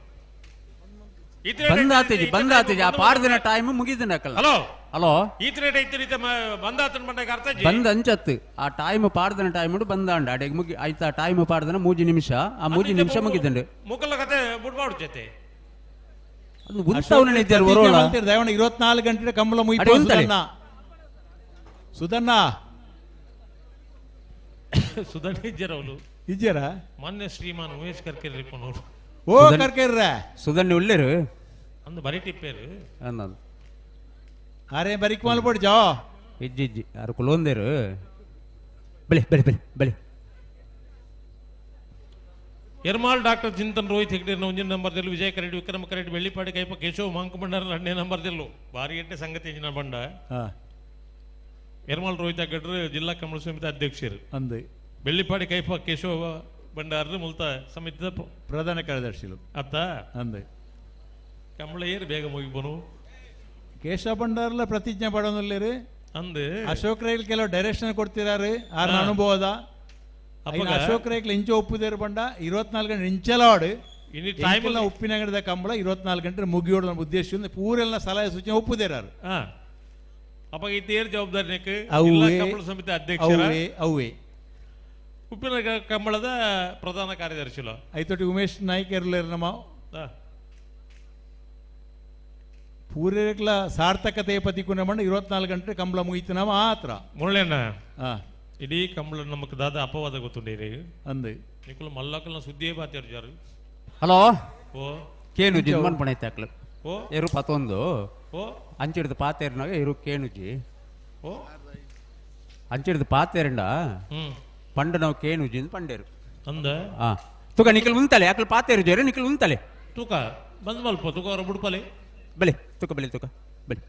ಬಂದಾತೇಜಿ ಬಂದಾತೇಜಿ ಆ ಪಾಡ್ದಿನ ಟೈಮ್ ಮುಗಿದಿನ ಹಲೋ ಹಲೋ ಈತ ರೇಟ್ ಐತಿ ರೀತಿ ಬಂದಾತನ ಬಂದಾಗ ಅರ್ಥ ಬಂದ ಅಂಚತ್ತು ಆ ಟೈಮ್ ಪಾಡ್ದನ ಟೈಮ್ ಬಂದಾಂಡ ಅಡೆಗೆ ಮುಗಿ ಆಯ್ತಾ ಟೈಮ್ ಪಾಡ್ದನ 3 ನಿಮಿಷ ಆ 3 ನಿಮಿಷ ಮುಗಿದಂಡು ಮುಕಲ್ಲ ಕತೆ ಬುಡ್ಬಾಡು ಜೊತೆ ಅದು ಉಂತವನ ಇದ್ದಾರೆ ಒರೋಳ ದಯವಣ 24 ಗಂಟೆ ಕಂಬಳ ಮುಗಿತು ಸುಧಣ್ಣ ಸುಧಣ್ಣ ಸುಧಣ್ಣ ಇಜ್ಜರ ಅವಳು ಇಜ್ಜರ ಮೊನ್ನೆ ಶ್ರೀಮಾನ್ ಉಮೇಶ್ ಕರ್ಕೇರಿ ರಿಪ್ಪನವರು ಓ ಕರ್ಕೇರ್ರ ಸುಧಣ್ಣ ಉಳ್ಳೇರು ಅಂದು ಬರಿ ಟಿಪ್ಪೇರು ಅನ್ನೋದು ಅರೆ ಬರಿಕ್ ಮಲ್ಪೊಡು ಜಾ ಇಜ್ಜಿ ಇಜ್ಜಿ ಯಾರು ಕುಲೊಂದೇರು ಬಳಿ ಬಳಿ ಬಳಿ ಬಳಿ ಎರ್ಮಾಲ್ ಡಾಕ್ಟರ್ ಚಿಂತನ್ ರೋಹಿತ್ ಹೆಗ್ಡೆ ಒಂಜಿನ ನಂಬರ್ ದಿಲ್ಲು ವಿಜಯ ಕರೆಡ್ ವಿಕ್ರಮ ಕರೆಡ್ ಬೆಳ್ಳಿಪಾಡಿ ಕೈಪ ಕೇಶವ ಮಾಂಕ ಬಂಡಾರ 2ನೇ ನಂಬರ್ ದಿಲ್ಲು ಭಾರಿ ಎಟ್ಟೆ ಸಂಗತಿ ಇಂಜಿನ ಬಂಡ ಎರ್ಮಾಲ್ ರೋಹಿತ್ ಹೆಗ್ಗಡ್ರು ಜಿಲ್ಲಾ ಕಮಲ ಸಮಿತಿ ಅಧ್ಯಕ್ಷರು ಅಂದು ಬೆಳ್ಳಿಪಾಡಿ ಕೈಪ ಕೇಶವ ಬಂಡಾರರು ಮುಲ್ತ ಸಮಿತಿದ ಪ್ರಧಾನ ಕಾರ್ಯದರ್ಶಿಗಳು ಅತ್ತ ಅಂದು ಕಮಲ ಏರು ಬೇಗ ಮುಗಿಬನು ಕೇಶವ ಭಂಡಾರ್ಲ ಪ್ರತಿಜ್ಞೆ ಪಡೋದಿಲ್ಲ ಅಂದು ಅಶೋಕ್ ರೈಲ್ ಕೆಲವು ಡೈರೆಕ್ಷನ್ ಕೊಡ್ತಿದ್ದಾರೆ ಆರ್ನ ಅನುಭವದ ಅಶೋಕ್ ರೈಲ್ ಇಂಚ ಒಪ್ಪುದೇರು ಬಂಡ 24 ಗಂಟೆ ಇಂಚಲಾಡು ಉಪ್ಪಿನ ಅಂಗಡಿದ ಕಂಬಳ 24 ಗಂಟೆ ಮುಗಿಯೋಡು ನಮ್ಮ ಉದ್ದೇಶ ಪೂರೆಲ್ಲ ಸಲಹೆ ಸೂಚನೆ ಒಪ್ಪುದೇರಾರು ಅಪ್ಪ ಇತ್ತೇರು ಜವಾಬ್ದಾರಿ ಕಂಬಳ ಸಮಿತಿ ಅಧ್ಯಕ್ಷ ಅವೇ ಉಪ್ಪಿನ ಕಂಬಳದ ಪ್ರಧಾನ ಕಾರ್ಯದರ್ಶಿಲು ಐತೊಟ್ಟಿ ಉಮೇಶ್ ನಾಯ್ಕ ಇರಲಿರ ನಮ್ಮ ಪೂರೇಕ್ಲ ಸಾರ್ಥಕತೆ ಪತಿಕುನ ಮಂಡ 24 ಗಂಟೆ ಕಂಬಳ ಮುಗಿತು ಮಾತ್ರ ಮುರಳಿಯಣ್ಣ ಇಡೀ ಕಂಬಳ ನಮಕ್ ದಾದ ಅಪವಾದ ಗೊತ್ತುಂಡೇರಿ ಅಂದು ನಿಕುಲು ಮಲ್ಲಕಲ್ನ ಸುದ್ದಿಯೇ ಬಾತೇರು ಜಾರು ಹಲೋ ಓ ಕೇನು ಜಿನ್ಮನ್ ಪಣೈತೆ ಹಾಕ್ಲು ಓ ಎರು ಪತ್ತೊಂದು ಓ ಅಂಚಿಡ್ದು ಪಾತೆರ್ನಾಗ ಎರು ಕೇಣುಜಿ. ಓ ಅಂಚಿಡ್ದು ಪಾತೆರಂಡ ಪಂಡ ನಾವು ಕೇಣುಜಿ ಅಂತ ಪಂಡೇರು ಅಂದ. ಹಾ ತುಕ ನಿಖಲ್ ಉಂತಲೆ ಅಕಲ್ ಪಾತೇರು ಜೇರು ನಿಖಲ್ ಉಂತಲೆ ತೂಕ ಬಂದ್ ಮಲ್ಪ ತುಕ ಅವರ ಬುಡ್ಪಲೆ ಬಲೆ ತುಕ ಬಲೆ ತುಕ ಬಲೆ.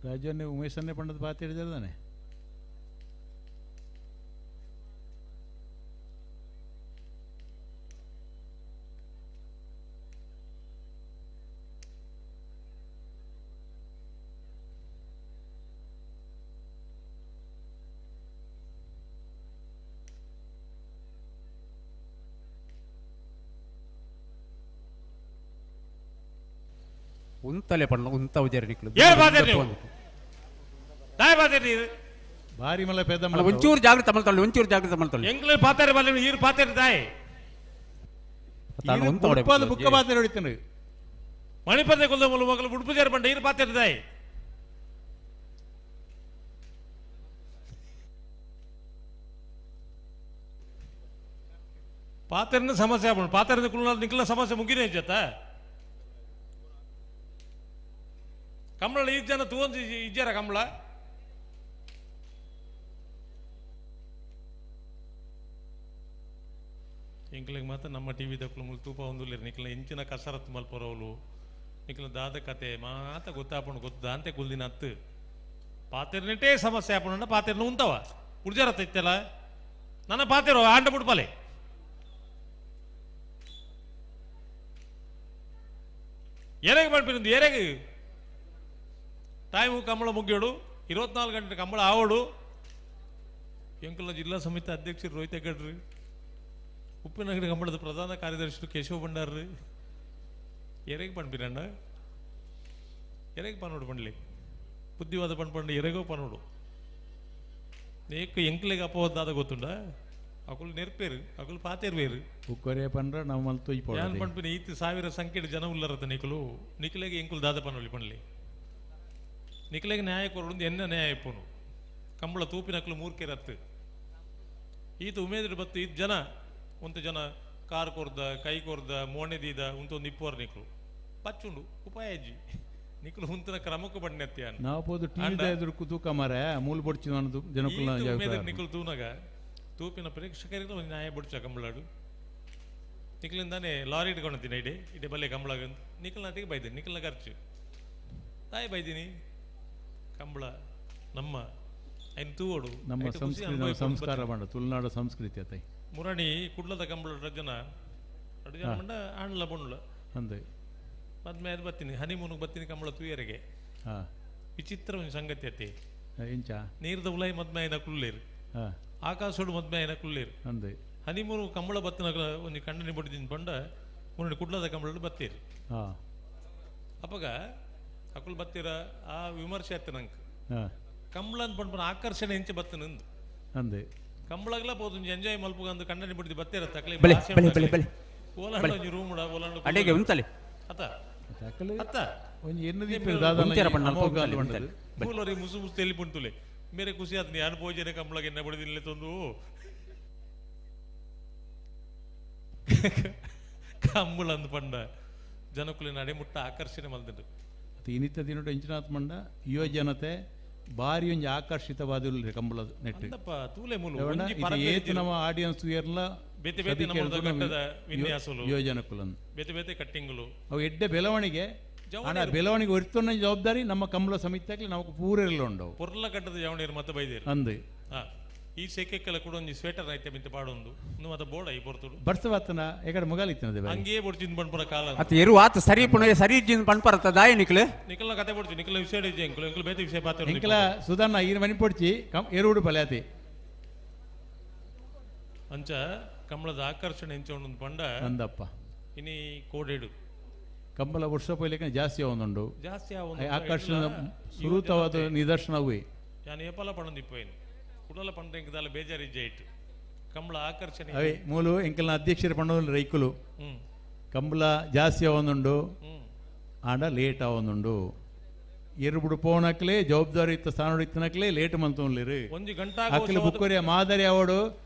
ರಾಜನ್ನೇ ಉಮೇಶನ್ನೇ ಪಂಡದ ಪಾತ್ ಹಿಡಿದಿದ್ದಾನೆ. ಉಂತಲೆ ಪಣ್ಣ ಉಂತ ಉಜೇರು ನಿಕ್ಲು. ಏಳು ಬಾಧೆ ನೀವು. ತಾಯಿ ಬಾಧೆ ನೀರು. ಭಾರಿ ಮಲ್ಲ ಪೇದ ಅಲ್ಲ, ಒಂಚೂರು ಜಾಗ್ರತೆ ಮಲ್ತೊಳ್ಳಿ, ಒಂಚೂರು ಜಾಗ್ರತೆ ಮಲ್ತೊಳ್ಳಿ. ಎಂಗ್ಲೇ ಪಾತಾರೆ ಬಲ್ಲ ಈರು ಪಾತಾರೆ ತಾಯಿ. ತಾನು ಉಂತ ಹೊಡೆ ಉಪ್ಪಾದ ಬುಕ್ಕ ಬಾತೆ ಹೊಡಿತಾನೆ. ಮಣಿಪದೆ ಕೊಲ್ದ ಮೂಲ ಮಗಲು ಉಡುಪು ಜೇರು ಬಂಡ ಈರು ಪಾತಾರೆ ತಾಯಿ. ಪಾತೆರ್ನ ಸಮಸ್ಯೆ ಆಗ್ಬೋದು. ಪಾತೆರ್ನ ಕುಲ್ಲ ನಿಕ್ಲ ಸಮಸ್ಯೆ ಮುಗಿನೇ ಜೊತೆ. ಕಮಲ ಈ ಜನ ತೂವೊಂದು ಇಜ್ಜಾರ ಕಮಲ ಎಂಕ್ಲೆಗ್ ಮಾತ್ರ ನಮ್ಮ ಟಿ ವಿ ದಕ್ಕಲು ಮುಲ್ ತೂಪ ಹೊಂದುಲ್ಲೇರು ನಿಕ್ಲ ಇಂಚಿನ ಕಸರತ್ತು ಮಲ್ಪೊರವಲು ನಿಕ್ಲ ದಾದ ಕತೆ ಮಾತ ಗೊತ್ತಾಪಣು ಗೊತ್ತ ಅಂತೆ ಕುಲ್ದಿನ ಹತ್ತು ಪಾತೆರ್ನಿಟೇ ಸಮಸ್ಯೆ ಆಪಣ ಪಾತೆರ್ನ ಉಂತವ ಉಡ್ಜಾರತ್ತ ಇತ್ತಲ್ಲ ನನ್ನ ಪಾತೆರೋ ಆಂಡ ಬಿಡ್ಪಲೆ ಏರಾಗ ಪಂಪಿನ ಏರಾಗ ಟೈಮು ಕಂಬಳ ಮುಗಿಯೋಡು 24 ಗಂಟೆ ಕಂಬಳ ಆವಡು ಎಂಕುಲ ಜಿಲ್ಲಾ ಸಮಿತಿ ಅಧ್ಯಕ್ಷರು ರೋಹಿತ್ ಹೆಗ್ಗಡ್ರಿ, ಉಪ್ಪಿನಂಗಡಿ ಕಂಬಳದ ಪ್ರಧಾನ ಕಾರ್ಯದರ್ಶಿ ಕೇಶವ ಭಂಡಾರ್ರಿ. ಎರೆಗೆ ಪಂಪಿನಣ್ಣ ಎರೆಗೆ ಪನ್ನೋಡು ಪಂಡ್ಲಿ ಬುದ್ಧಿವಾದ ಪಂಡು ಎರೆಗೋ ಪನ್ನೋಡು ನೇಕ್ ಎಂಕ್ಲೆಗ್ ಅಪವಾದ ಗೊತ್ತುಂಡ ಅಕುಲು ನೆರ್ಪೇರು ಅಕುಲು ಪಾತೇರು ಬೇರು ಉಕ್ಕೊರೆ ಪಂಡ್ರ ನಾವು ಮಲ್ತು ಯಾನ್ ಪಂಪಿನ ಈತ್ ಸಾವಿರ ಸಂಖ್ಯೆ ಜನ ಉಲ್ಲರತ್ತ ನಿಕುಲು ನಿಕ್ಲೆಗ್ ಎಂಕುಲು ದಾದ ಪನ್ನೊಲಿ ಪಂಡ್ಲಿ ನಿಕ್ಲೆಗ್ ನ್ಯಾಯ ಕೊರಡು ಎನ್ನ ನ್ಯಾಯ ಇಪ್ಪುನು ಕಂಬಳ ತೂಪಿನಕ್ಲು ಮೂರ್ಕೆರತ್ತು ಈತ ಉಮೇದ್ರ ಬತ್ತು ಈತ ಜನ ಒಂತ ಜನ ಕಾರ್ ಕೊರ್ದ ಕೈ ಕೊರ್ದ ಮೋಣೆ ದೀದ ಉಂತೊಂದು ಇಪ್ಪುವರ್ ನಿಕ್ಲು ಪಚ್ಚುಂಡು ಉಪಾಯಜ್ಜಿ ನಿಕ್ಲು ಉಂತನ ಕ್ರಮಕ್ಕೂ ಬಣ್ಣೆತ್ತಿ ನಾವು ಪೋದು ಟಿವಿ ಎದುರು ತೂಕ ಮಾರೆ ಮೂಲು ಬೊಡ್ಚಿ ಅನ್ನೋದು ಜನಕುಲ ಉಮೇದ್ರ ನಿಕ್ಲು ತೂನಾಗ ತೂಪಿನ ಪ್ರೇಕ್ಷಕರಿಗೆ ಒಂದು ನ್ಯಾಯ ಬೊಡ್ಚ ಕಂಬಳಾಡು ನಿಕ್ಲಿಂದಾನೆ ಲಾರಿ ಇಟ್ಕೊಂಡಿದ್ದೀನಿ ಇಡೇ ಇಡೇ ಬಲ್ಲೆ ಕಂಬಳಾಗ ನಿಕ್ಲನಾತಿಗೆ ಬೈದೀನಿ ನಿಕ್ಲನ ಖರ್ಚು ತಾಯಿ ಬೈದೀನಿ ಕಂಬಳ ನಮ್ಮ ಐನ್ ತೂವೋಡು ನಮ್ಮ ಸಂಸ್ಕೃತಿ ಸಂಸ್ಕಾರ ಮಾಡ ತುಳುನಾಡ ಸಂಸ್ಕೃತಿ ಅತೈ ಮುರಣಿ ಕುಡ್ಲದ ಕಂಬಳ ರಜನ ಎರಡು ಜನ ಮಂಡ ಆಣ್ಲ ಬೊಂಡ್ಲ ಅಂದೆ ಮದ್ಮೆ ಅದು ಬತ್ತೀನಿ ಹನಿಮೂನ್ಗೆ ಬತ್ತೀನಿ ಕಂಬಳ ತೂಯರಿಗೆ ವಿಚಿತ್ರ ಒಂದು ಸಂಗತಿ ಅತಿ ಎಂಚ ನೀರ್ದ ಉಲೈ ಮದ್ಮೆ ಐನ ಕುಳ್ಳೇರು ಆಕಾಶೋಡು ಮದ್ಮೆ ಐನ ಕುಳ್ಳೇರು ಅಂದೆ ಹನಿಮೂನು ಕಂಬಳ ಬತ್ತಿನ ಒಂದು ಕಣ್ಣನಿ ಬಡಿದಿನ ಬಂಡ ಮುರಣಿ ಕುಡ್ಲದ ಕಂಬಳ ಬತ್ತೀರಿ ಅಪ್ಪಗ ಅಕುಲ್ ಬತ್ತೀರ ಆ ವಿಮರ್ಶೆ ಆಯ್ತು ನಂಗೆ ಕಂಬಳ ಅಂತ ಪಂಡ್ಪನ ಆಕರ್ಷಣೆ ಎಂಚ ಬತ್ತ ನಂದು ಅಂದೆ ಕಂಬಳಗ್ಲ ಪೋದು ಎಂಜಾಯ್ ಮಲ್ಪುಗ ಅಂದು ಕಣ್ಣನಿ ಬಿಡ್ದಿ ಬತ್ತೀರ ತಕ್ಲೆ ಬಲೆ ಬಲೆ ಬಲೆ ಬಲೆ ಓಲಾಂಡ ಒಂಜಿ ರೂಮ್ ಉಡ ಓಲಾಂಡ ಅಡೆಗೆ ಉಂತಲೆ ಅತ್ತ ತಕ್ಲೆ ಅತ್ತ ಒಂಜಿ ಎನ್ನ ದೀಪೆ ದಾದನ ಉಂತೆರ ಪಣ್ಣ ಅಲ್ಪ ಉಂತಲೆ. ಮೂಲರಿ ಮುಸು ಮುಸು ತೆಲಿ ಪುಂಟುಲೆ ಮೇರೆ ಖುಷಿ ಆತ್ ಯಾನ್ ಪೋಜನೆ ಕಂಬಳಗ ಎನ್ನ ಬಡಿದಿಲ್ಲ ತಂದು ಕಂಬಳ ಅಂದು ಪಂಡ ಜನಕುಲಿನ ಅಡೆಮುಟ್ಟ ಆಕರ್ಷಣೆ ಮಲ್ದುಂಡು ಇನಿತ ದಿನಡು ಎಂಚಿನಾತ್ ಮಂಡ ಯುವ ಜನತೆ ಬಾರಿ ಒಂಜಿ ಆಕರ್ಷಿತವಾದ ಕಂಬಳ ನೆಟ್ ತೂಲೆ ಮೂಲು ಏತು ನಮ್ಮ ಆಡಿಯನ್ಸ್ ಏರ್ಲ ಬೇತೆ ಬೇತೆ ನಮ್ಮ ವಿನ್ಯಾಸಲು ಯೋಜನಕುಲನ್ ಬೇತೆ ಬೇತೆ ಕಟ್ಟಿಂಗ್ಲು ಅವು ಎಡ್ಡೆ ಬೆಳವಣಿಗೆ ಆನ ಬೆಳವಣಿಗೆ ಒರ್ತೊನ್ನ ಜವಾಬ್ದಾರಿ ನಮ್ಮ ಕಂಬಳ ಸಮಿತಿಯಾಗಲಿ ನಮಕ್ ಪೂರೆಲ್ಲ ಉಂಡವು ಪೊರ್ಲ ಕಟ್ಟದ ಜವಣಿಯರು ಮತ್ತೆ ಬೈದೇರು ಅಂದು ಈ ಸೆಕೆಕ್ಕೆಲ್ಲ ಕೂಡ ಒಂಜಿ ಸ್ವೆಟರ್ ಐತೆ ಮಿಂತ ಪಾಡೊಂದು ಇನ್ನು ಮತ್ತೆ ಬೋಡ ಈ ಪೊರ್ತುಡು ಬರ್ಸವಾತನ ಎಕಡೆ ಮುಗಾಲಿತ್ತನದೆ ಹಂಗೇ ಬೊಡ್ಚಿಂದ ಪಣ್ಪುನ ಕಾಲ ಅತ್ತ ಎರು ಆತ ಸರಿ ಪುಣ ಸರಿ ಇಜ್ಜಿಂದ ಪಣ್ಪರತ್ತ ದಾಯ ನಿಕ್ಲೆ ನಿಕಲ್ನ ಕತೆ ಬೊಡ್ಚಿ ನಿಕಲ್ನ ವಿಷಯ ಇಜ್ಜಿ ಎಂಕುಲು ಎಂಕುಲು ಬೇತೆ ವಿಷಯ ಪಾತ್ರ ಎಂಕಲ ಸುಧನ್ನ ಈರ್ ಮನಿ ಪೊಡ್ಚಿ ಎರುಡು ಪಲ್ಯಾತಿ ಅಂಚ ಕಂಬಳದ ಆಕರ್ಷಣೆ ಎಂಚ ಉಂಡು ಪಂಡ ಅಂದಪ್ಪ ಇನಿ ಕೋಡೆಡು ಕಂಬಳ ವರ್ಷ ಪೋಯ್ಲಿಕ್ಕೆ ಜಾಸ್ತಿ ಆವೊಂದುಂಡು ಜಾಸ್ತಿ ಆವೊಂದು ಆಕರ್ಷಣ ಸುರೂತವಾದ ನಿದರ್ಶನವೇ ಯಾನ್ ಏಪಲ ಪಣೊಂದಿಪ್ಪೋಯಿನಿ ಕುಡಲ ಪಂಡ ಎಂಕದಾಲ ಬೇಜಾರು ಇಜ್ಜೆ ಇಟ್ಟು ಕಂಬಳ ಆಕರ್ಷಣೆ ಅವೇ ಮೂಲು ಎಂಕಲ್ನ ಅಧ್ಯಕ್ಷರ ಪಂಡೋಲ್ ರೈಕುಲು ಕಂಬಳ ಜಾಸ್ತಿ ಆವೊಂದುಂಡು ಆಂಡ ಲೇಟ್ ಆವೊಂದುಂಡು ಎರುಬುಡು ಪೋನಕ್ಲೆ ಜವಾಬ್ದಾರಿ ಇತ್ತ ಸ್ಥಾನ ಇತ್ತನಕ್ಲೆ ಲೇಟ್ ಮಂತೊನ್ಲಿರು ಒಂಜಿ ಗಂಟಾ ಅಕ್ಲೆ ಬುಕ್ಕೊರಿಯ ಮಾದರಿ ಅವಡು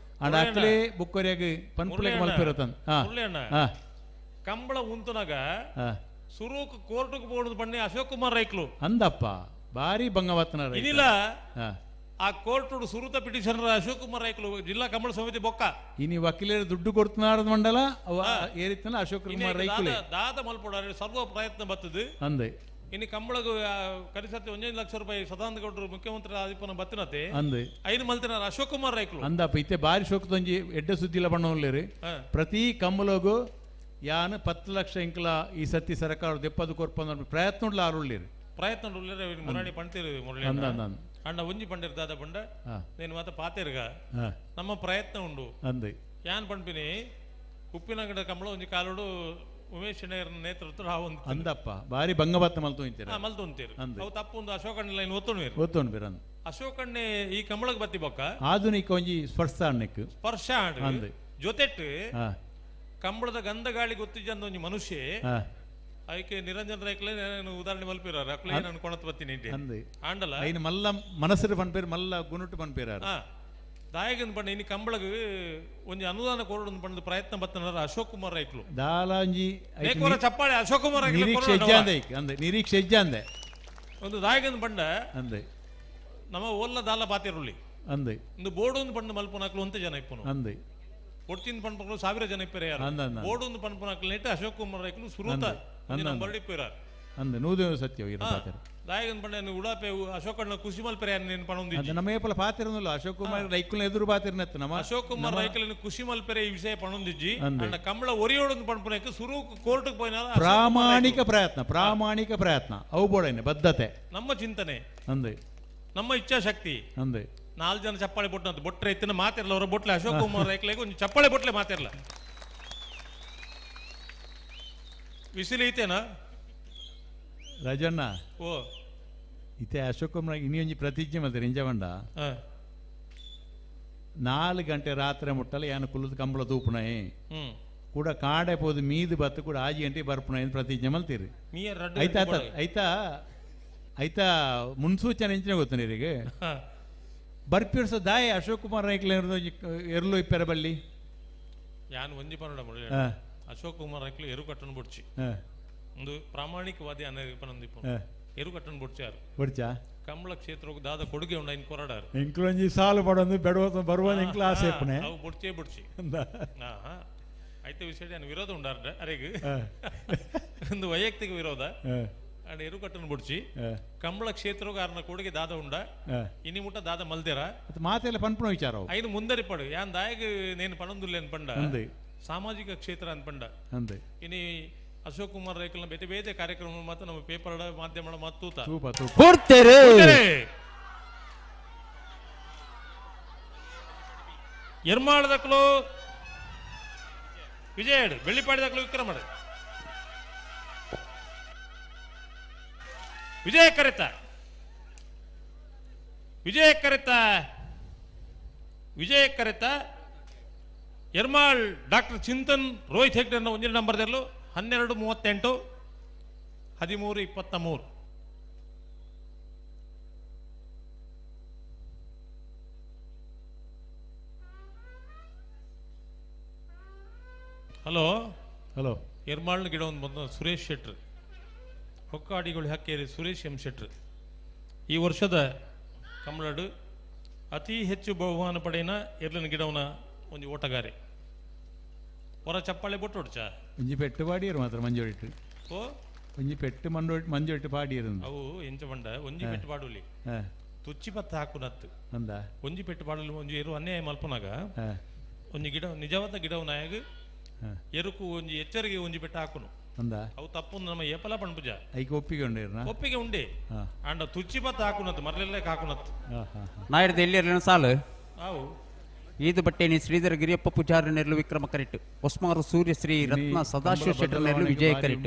ಆಂಡ ಅಕ್ಲೆ ಬುಕ್ಕೊರಿಯಾಗ ಪನ್ಪುಲೆಗ್ ಮಲ್ಪಿರತನ್ ಕಂಬಳ ಉಂತುನಾಗ ಸುರೂಕ್ ಕೋರ್ಟ್ಗೆ ಬೋರ್ಡ್ ಬಣ್ಣಿ ಅಶೋಕ್ ಕುಮಾರ್ ರೈಕ್ಲು ಅಂದಪ್ಪ ಭಾರಿ ಬಂಗವತ್ತನ ಇನಿಲ ಆ ಕೋರ್ಟ್ ಸುರುತ ಪಿಟಿಷನರ್ ಅಶೋಕ್ ಕುಮಾರ್ ರೈಕ್ಲು ಜಿಲ್ಲಾ ಕಂಬಳ ಸಮಿತಿ ಬೊಕ್ಕ ಇನಿ ವಕೀಲರು ದುಡ್ಡು ಕೊಡ್ತನಾರ ಮಂಡಲ ಅವ ಏರಿತ್ತನ ಅಶೋಕ್ ಕುಮಾರ್ ರೈಕ್ಲು ದಾದ ಮಲ್ಪೊಡಾರೆ ಸರ್ವ ಪ್ರಯತ್ನ ಬತ್ತದು ಅಂದೆ ಇನಿ ಕಂಬಳಗು ಕರಿಸತ್ತೆ 1 ಲಕ್ಷ ರೂಪಾಯಿ ಸದಾನಂದ ಗೌಡರು ಮುಖ್ಯಮಂತ್ರಿ ಆದಿಪ್ಪನ ಬತ್ತಿನತೆ ಅಂದೆ ಐನು ಮಲ್ತಿನಾರ ಅಶೋಕ್ ಕುಮಾರ್ ರೈಕ್ಲು ಅಂದಪ್ಪ ಇತ್ತೆ ಬಾರಿ ಶೋಕದೊಂಜಿ ಎಡ್ಡೆ ಸುದ್ದಿಲ ಬಣ್ಣವಲ್ಲೇರಿ ಪ್ರತಿ ಕಂಬಳಗು ಯಾನ್ 10 ಲಕ್ಷ ಇಂಕಲ ಈ ಸತಿ ಸರ್ಕಾರ ದೆಪ್ಪದು ಕೊರ್ಪಂದ ಪ್ರಯತ್ನ ಆರುಳ್ಳಿರಿ ಪ್ರಯತ್ನ ಮುರಾಣಿ ಪಂಡ್ತಿರು ಮುರಳಿ ಅಣ್ಣ ಒಂಜಿ ಪಂಡಿರ್ ದಾದ ಪಂಡ నేను ಮಾತ ಪಾತೆರ್ಗ ನಮ್ಮ ಪ್ರಯತ್ನ ಉಂಡು ಅಂದೆ ಯಾನ್ ಪಂಡ್ಪಿನಿ ಉಪ್ಪಿನಂಗಡ ಕಂಬಳ ಒಂಜಿ ಕಾಲೋಡು ಉಮೇಶ್ ಶೆಣೈರ್ನ ನೇತೃತ್ವ ಒಂದು ಅಂದಪ್ಪ ಬಾರಿ ಬಂಗಬತ್ತ ಮಲ್ತೊಂತೀರ ಮಲ್ತೊಂತೀರು ಅವು ತಪ್ಪು ಒಂದು ಅಶೋಕಣ್ಣ ಲೈನ್ ಒತ್ತೊಣ್ವೇರು ಒತ್ತೊಣ್ಬೇರ ಅಶೋಕಣ್ಣೆ ಈ ಕಂಬಳಗ್ ಬತ್ತಿ ಬೊಕ್ಕ ಆಧುನಿಕ ಒಂಜಿ ಸ್ಪರ್ಶ ಅಣ್ಣಕ್ಕೆ ಸ್ಪರ್ಶ ಅಂಡ್ ಜೊತೆಟ್ಟು ಕಂಬಳದ ಗಂಧ ಗಾಳಿ ಗೊತ್ತಿದ್ದ ಒಂಜಿ ಮನುಷ್ಯ ಅದಕ್ಕೆ ನಿರಂಜನ್ ರೈಕ್ಲೆ ನಾನು ಉದಾಹರಣೆ ಮಲ್ಪಿರಾರ ಅಕ್ಲೆ ನಾನು ಕೊಣತ್ ಬತ್ತೀನಿ ಆಂಡಲ ಐನ ಮಲ್ಲ ಮನಸ್ಸು ಪನ್ಪೇರು ಮಲ್ಲ ಗುಣಟು ಪನ್ಪೇರಾರ ದಾಯಗನ್ ಪಂಡ ಇನಿ ಕಂಬಳಗ್ ಒಂಜಿ ಅನುದಾನ ಕೊರಡು ಪಂಡ ಪ್ರಯತ್ನ ಬತ್ತನಾರ ಅಶೋಕ್ ಕುಮಾರ್ ರೈಕ್ಲು ದಾಲಾಂಜಿ ಚಪ್ಪಾಳೆ ಅಶೋಕ್ ಕುಮಾರ್ ರೈಕ್ಲು ನಿರೀಕ್ಷೆ ಹೆಜ್ಜಾಂದೆ ಅಂದೆ ನಿರೀಕ್ಷೆ ಹೆಜ್ಜಾಂದೆ ಒಂದು ದಾಯಗನ್ ಪಂಡ ಅಂದೆ ನಮ್ಮ ಓಲ್ಲ ದಾಲ ಪಾತಿರುಳ್ಳಿ ಅಂದೆ ಒಂದು ಬೋರ್ಡ್ ಒಂದು ಪಂಡ ಮಲ್ಪುನಾಕ್ಲು ಅಂತ ಜನ ಇಪ್ಪನು ಅಂದೆ ಕೊಡ್ತಿನ ಪನ್ಪುನಕ್ಲು 1000 ಜನ ಇಪ್ಪರೆ ಯಾರು ಬೋರ್ಡ್ ಒಂದು ಪನ್ಪುನಾಕ್ಲು ನೆಟ್ಟು ಅಶೋಕ್ ಕುಮಾರ್ ರೈಕ್ಲು ಸುರೂತ ನಂಬರ್ ಇಪ್ಪಿರಾರ್ ಅಂದೆ ನೂದು ಸತ್ಯ ಇರ ಪಾತೆರ ದಾಯಗನ್ ಪಂಡ ಉಡಾಪೆ ಅಶೋಕಣ್ಣ ಖುಷಿ ಮಲ್ಪರೆ ನೇನು ಪಣೊಂದು ಅಂದೆ ನಮ್ಮ ಏಪಲ ಪಾತೆರನಲ್ಲ ಅಶೋಕ್ ಕುಮಾರ್ ರೈಕುಲ್ನ ಎದುರು ಪಾತೆರನತ್ತ ನಮ್ಮ ಅಶೋಕ್ ಕುಮಾರ್ ರೈಕುಲ್ನ ಖುಷಿ ಮಲ್ಪರೆ ಈ ವಿಷಯ ಪಣೊಂದಿಜ್ಜಿ ಅಂಡ ಕಂಬಳ ಒರಿಯೋಡೊಂದು ಪನ್ಪುನಕ್ಕೆ ಸುರು ಕೋರ್ಟ್ಗೆ ಪೋಯಿನ ಪ್ರಾಮಾಣಿಕ ಪ್ರಯತ್ನ ಪ್ರಾಮಾಣಿಕ ಪ್ರಯತ್ನ ಅವು ಬೋಡೇನೆ ಬದ್ಧತೆ ನಮ್ಮ ಚಿಂತನೆ ಅಂದೆ ನಮ್ಮ ಇಚ್ಛಾಶಕ್ತಿ ಅಂದೆ 4 ಜನ ಚಪ್ಪಾಳೆ ಬೊಟ್ಟಂತ ಬೊಟ್ರೆ ಇತ್ತಿನ ಮಾತಿರಲ್ಲ ಅವರ ಬೊಟ್ಲೆ ಅಶೋಕ್ ಕುಮಾರ್ ರೈಕ್ಲೆಗೆ ಒಂದು ಚಪ್ಪಾಳೆ ಬೊಟ್ಲೆ ಮಾತಿರಲ್ಲ ವಿಸಿಲು ಐತೇನಾ ರಾಜಣ್ಣ ಓ ಇತ್ತೆ ಅಶೋಕ್ ಕುಮಾರ್ ಇನ್ನೊಂಜಿ ಪ್ರತಿಜ್ಞೆ ಮಲ್ತಾರೆ ಇಂಜವಂಡ 4 ಗಂಟೆ ರಾತ್ರಿ ಮುಟ್ಟಲ್ಲ ಯಾನು ಕುಲ್ಲದ ಕಂಬಳ ತೂಪುಣಾಯಿ ಕೂಡ ಕಾಡೆ ಪೋದು ಮೀದು ಬತ್ತು ಕೂಡ 5 ಗಂಟೆ ಬರ್ಪುಣಾಯಿ ಪ್ರತಿಜ್ಞೆ ಮಲ್ತೀರಿ ಆಯ್ತಾ ಆಯ್ತಾ ಆಯ್ತಾ ಮುನ್ಸೂಚನೆ ಇಂಚಿನ ಗೊತ್ತು ನೀರಿಗೆ ಬರ್ಪಿರ್ಸ ದಾಯ ಅಶೋಕ್ ಕುಮಾರ್ ರೈಕ್ಲೆ ಎರ್ಲು ಇಪ್ಪೆರ ಬಲ್ಲಿ ಯಾನ್ ಒಂಜಿ ಪನ್ನಡ ಮುರಳಿ ಅಶೋಕ್ ಕುಮಾರ್ ರೈಕ್ಲು ಎರು ಕಟ್ಟನ್ ಬೊಡ್ಚಿ ಒಂದು ಪ್ರಾಮಾಣಿಕವಾದಿ ಅನ್ನಿಪ್ಪು ಎರು ಕಟ್ಟನ್ ಬೊಡ್ಚಾರು ಬೊಡ್ಚಾ ಕಂಬಳ ಕ್ಷೇತ್ರಕ್ಕೆ ದಾದ ಕೊಡುಗೆ ಉಂಡು ಐನ್ ಕೊರಡಾರು ಎಂಕ್ಲೊಂಜಿ ಸಾಲು ಪಡೊಂದು ಬೆಡವ ಬರುವ ಎಂಕ್ಲ ಆಸೆ ಇಪ್ಪನೆ ಅವು ಬೊಡ್ಚೇ ಬೊಡ್ಚಿ ಐತೆ ವಿಷಯ ನಾನು ವಿರೋಧ ಉಂಡಾರ್ಡ ಅರೆಗ್ ಒಂದು ವೈಯಕ್ತಿಕ ವಿರೋಧ ಅಂಡ್ ಎರು ಕಟ್ಟನ್ ಬುಡ್ಚಿ ಕಂಬಳ ಕ್ಷೇತ್ರಕ್ಕೆ ಆರ್ನ ಕೊಡುಗೆ ದಾದ ಉಂಡ ಇನಿ ಮುಟ್ಟ ದಾದ ಮಲ್ದೇರ ಮಾತೆಲ್ಲ ಪನ್ಪುಣ ವಿಚಾರ ಐನು ಮುಂದರಿಪಡು ಯಾನ್ ದಾಯಗ ನೇನು ಪಣೊಂದುಲ್ಲೇನು ಪಂಡ ಸಾಮಾಜಿಕ ಕ್ಷೇತ್ರ ಅನ್ಪಂಡ ಇನಿ ಅಶೋಕ್ ಕುಮಾರ್ ರೈಕಲ್ನ ಬೇತೆ ಬೇತೆ ಕಾರ್ಯಕ್ರಮ ಮಾತ್ರ ನಮ್ಮ ಪೇಪರ್ ಮಾಧ್ಯಮ ಮತ್ತು ಎರ್ಮಾಳದಕ್ಲು ವಿಜಯ ಬೆಳ್ಳಿಪಾಡಿದಕ್ಲು ವಿಕ್ರಮ ವಿಜಯ ಕರೆತ ವಿಜಯ ಕರೆತ ವಿಜಯ ಕರೆತ ಎರ್ಮಾಳ್ ಡಾಕ್ಟರ್ ಚಿಂತನ್ ರೋಹಿತ್ ಹೆಗ್ಡೆ ಒಂದಿನ ನಂಬರ್ದಲ್ಲೂ 12:38 13:23. ಹಲೋ ಹಲೋ ಎರ್ಮಾಳ್ನ ಗಿಡ ಒಂದು ಬಂದ ಸುರೇಶ್ ಶೆಟ್ರ್, ಹೊಕ್ಕಾಡಿಗಳು ಹಕ್ಕೇರಿ ಸುರೇಶ್ ಎಂ ಶೆಟ್ರ್. ಈ ವರ್ಷದ ಕಂಬಳಡು ಅತಿ ಹೆಚ್ಚು ಬಹುಮಾನ ಪಡೆಯಿನ ಎರ್ಲನ ಗಿಡವನ ಒಂಜಿ ಓಟಗಾರೆ ಹೊರ ಚಪ್ಪಾಳೆ ಬೊಟ್ಟೊಡ್ಚ ಒಂಜಿ ಪೆಟ್ಟು ಪಾಡಿಯರು ಮಾತ್ರ ಮಂಜೋಡಿಟ್ಟು ಓ ಒಂಜಿ ಪೆಟ್ಟು ಮಂಜೋಡಿಟ್ಟು ಪಾಡಿಯರು ಅವು ಎಂಚ ಬಂಡ ಒಂಜಿ ಪೆಟ್ಟು ಪಾಡುಲಿ ತುಚ್ಚಿ ಪತ್ತ ಹಾಕುನತ್ತು ಅಂದ ಒಂಜಿ ಪೆಟ್ಟು ಪಾಡಲು ಒಂಜಿ ಎರು ಅನ್ಯಾಯ ಮಲ್ಪನಾಗ ಒಂಜಿ ಗಿಡ ನಿಜವಾದ ಗಿಡವು ನಾಯಗ ಎರುಕು ಒಂಜಿ ಎಚ್ಚರಿಗೆ ಒಂಜಿ ಪೆಟ್ಟು ಹಾಕುನು ಅಂದ ಅವು ತಪ್ಪು ನಮ್ಮ ಏಪಲ ಪಣ್ಪುಜ ಐಕ್ ಒಪ್ಪಿಗೆ ಉಂಡೇರ್ನ ಒಪ್ಪಿಗೆ ಉಂಡೆ ಆಂಡ ತುಚ್ಚಿ ಪತ್ತ ಹಾಕುನತ್ತು ಮರಲೆಲ್ಲ ಹಾಕುನತ್ತು ನಾಯರ್ದ ಎಲ್ಲಿರಲಿನ ಸಾಲು ಅವು ಈದು ಬಟ್ಟೆನಿ ಶ್ರೀಧರ ಗಿರಿಯಪ್ಪ ಪೂಜಾರಿ ನೆರಳು ವಿಕ್ರಮ ಕರಿಟ್ ಹೊಸ್ಮಾರು ಸೂರ್ಯ ಶ್ರೀ ರತ್ನ ಸದಾಶಿವ ಶೆಟ್ಟರ್ ನೆರಳು ವಿಜಯ ಕರಿಟ್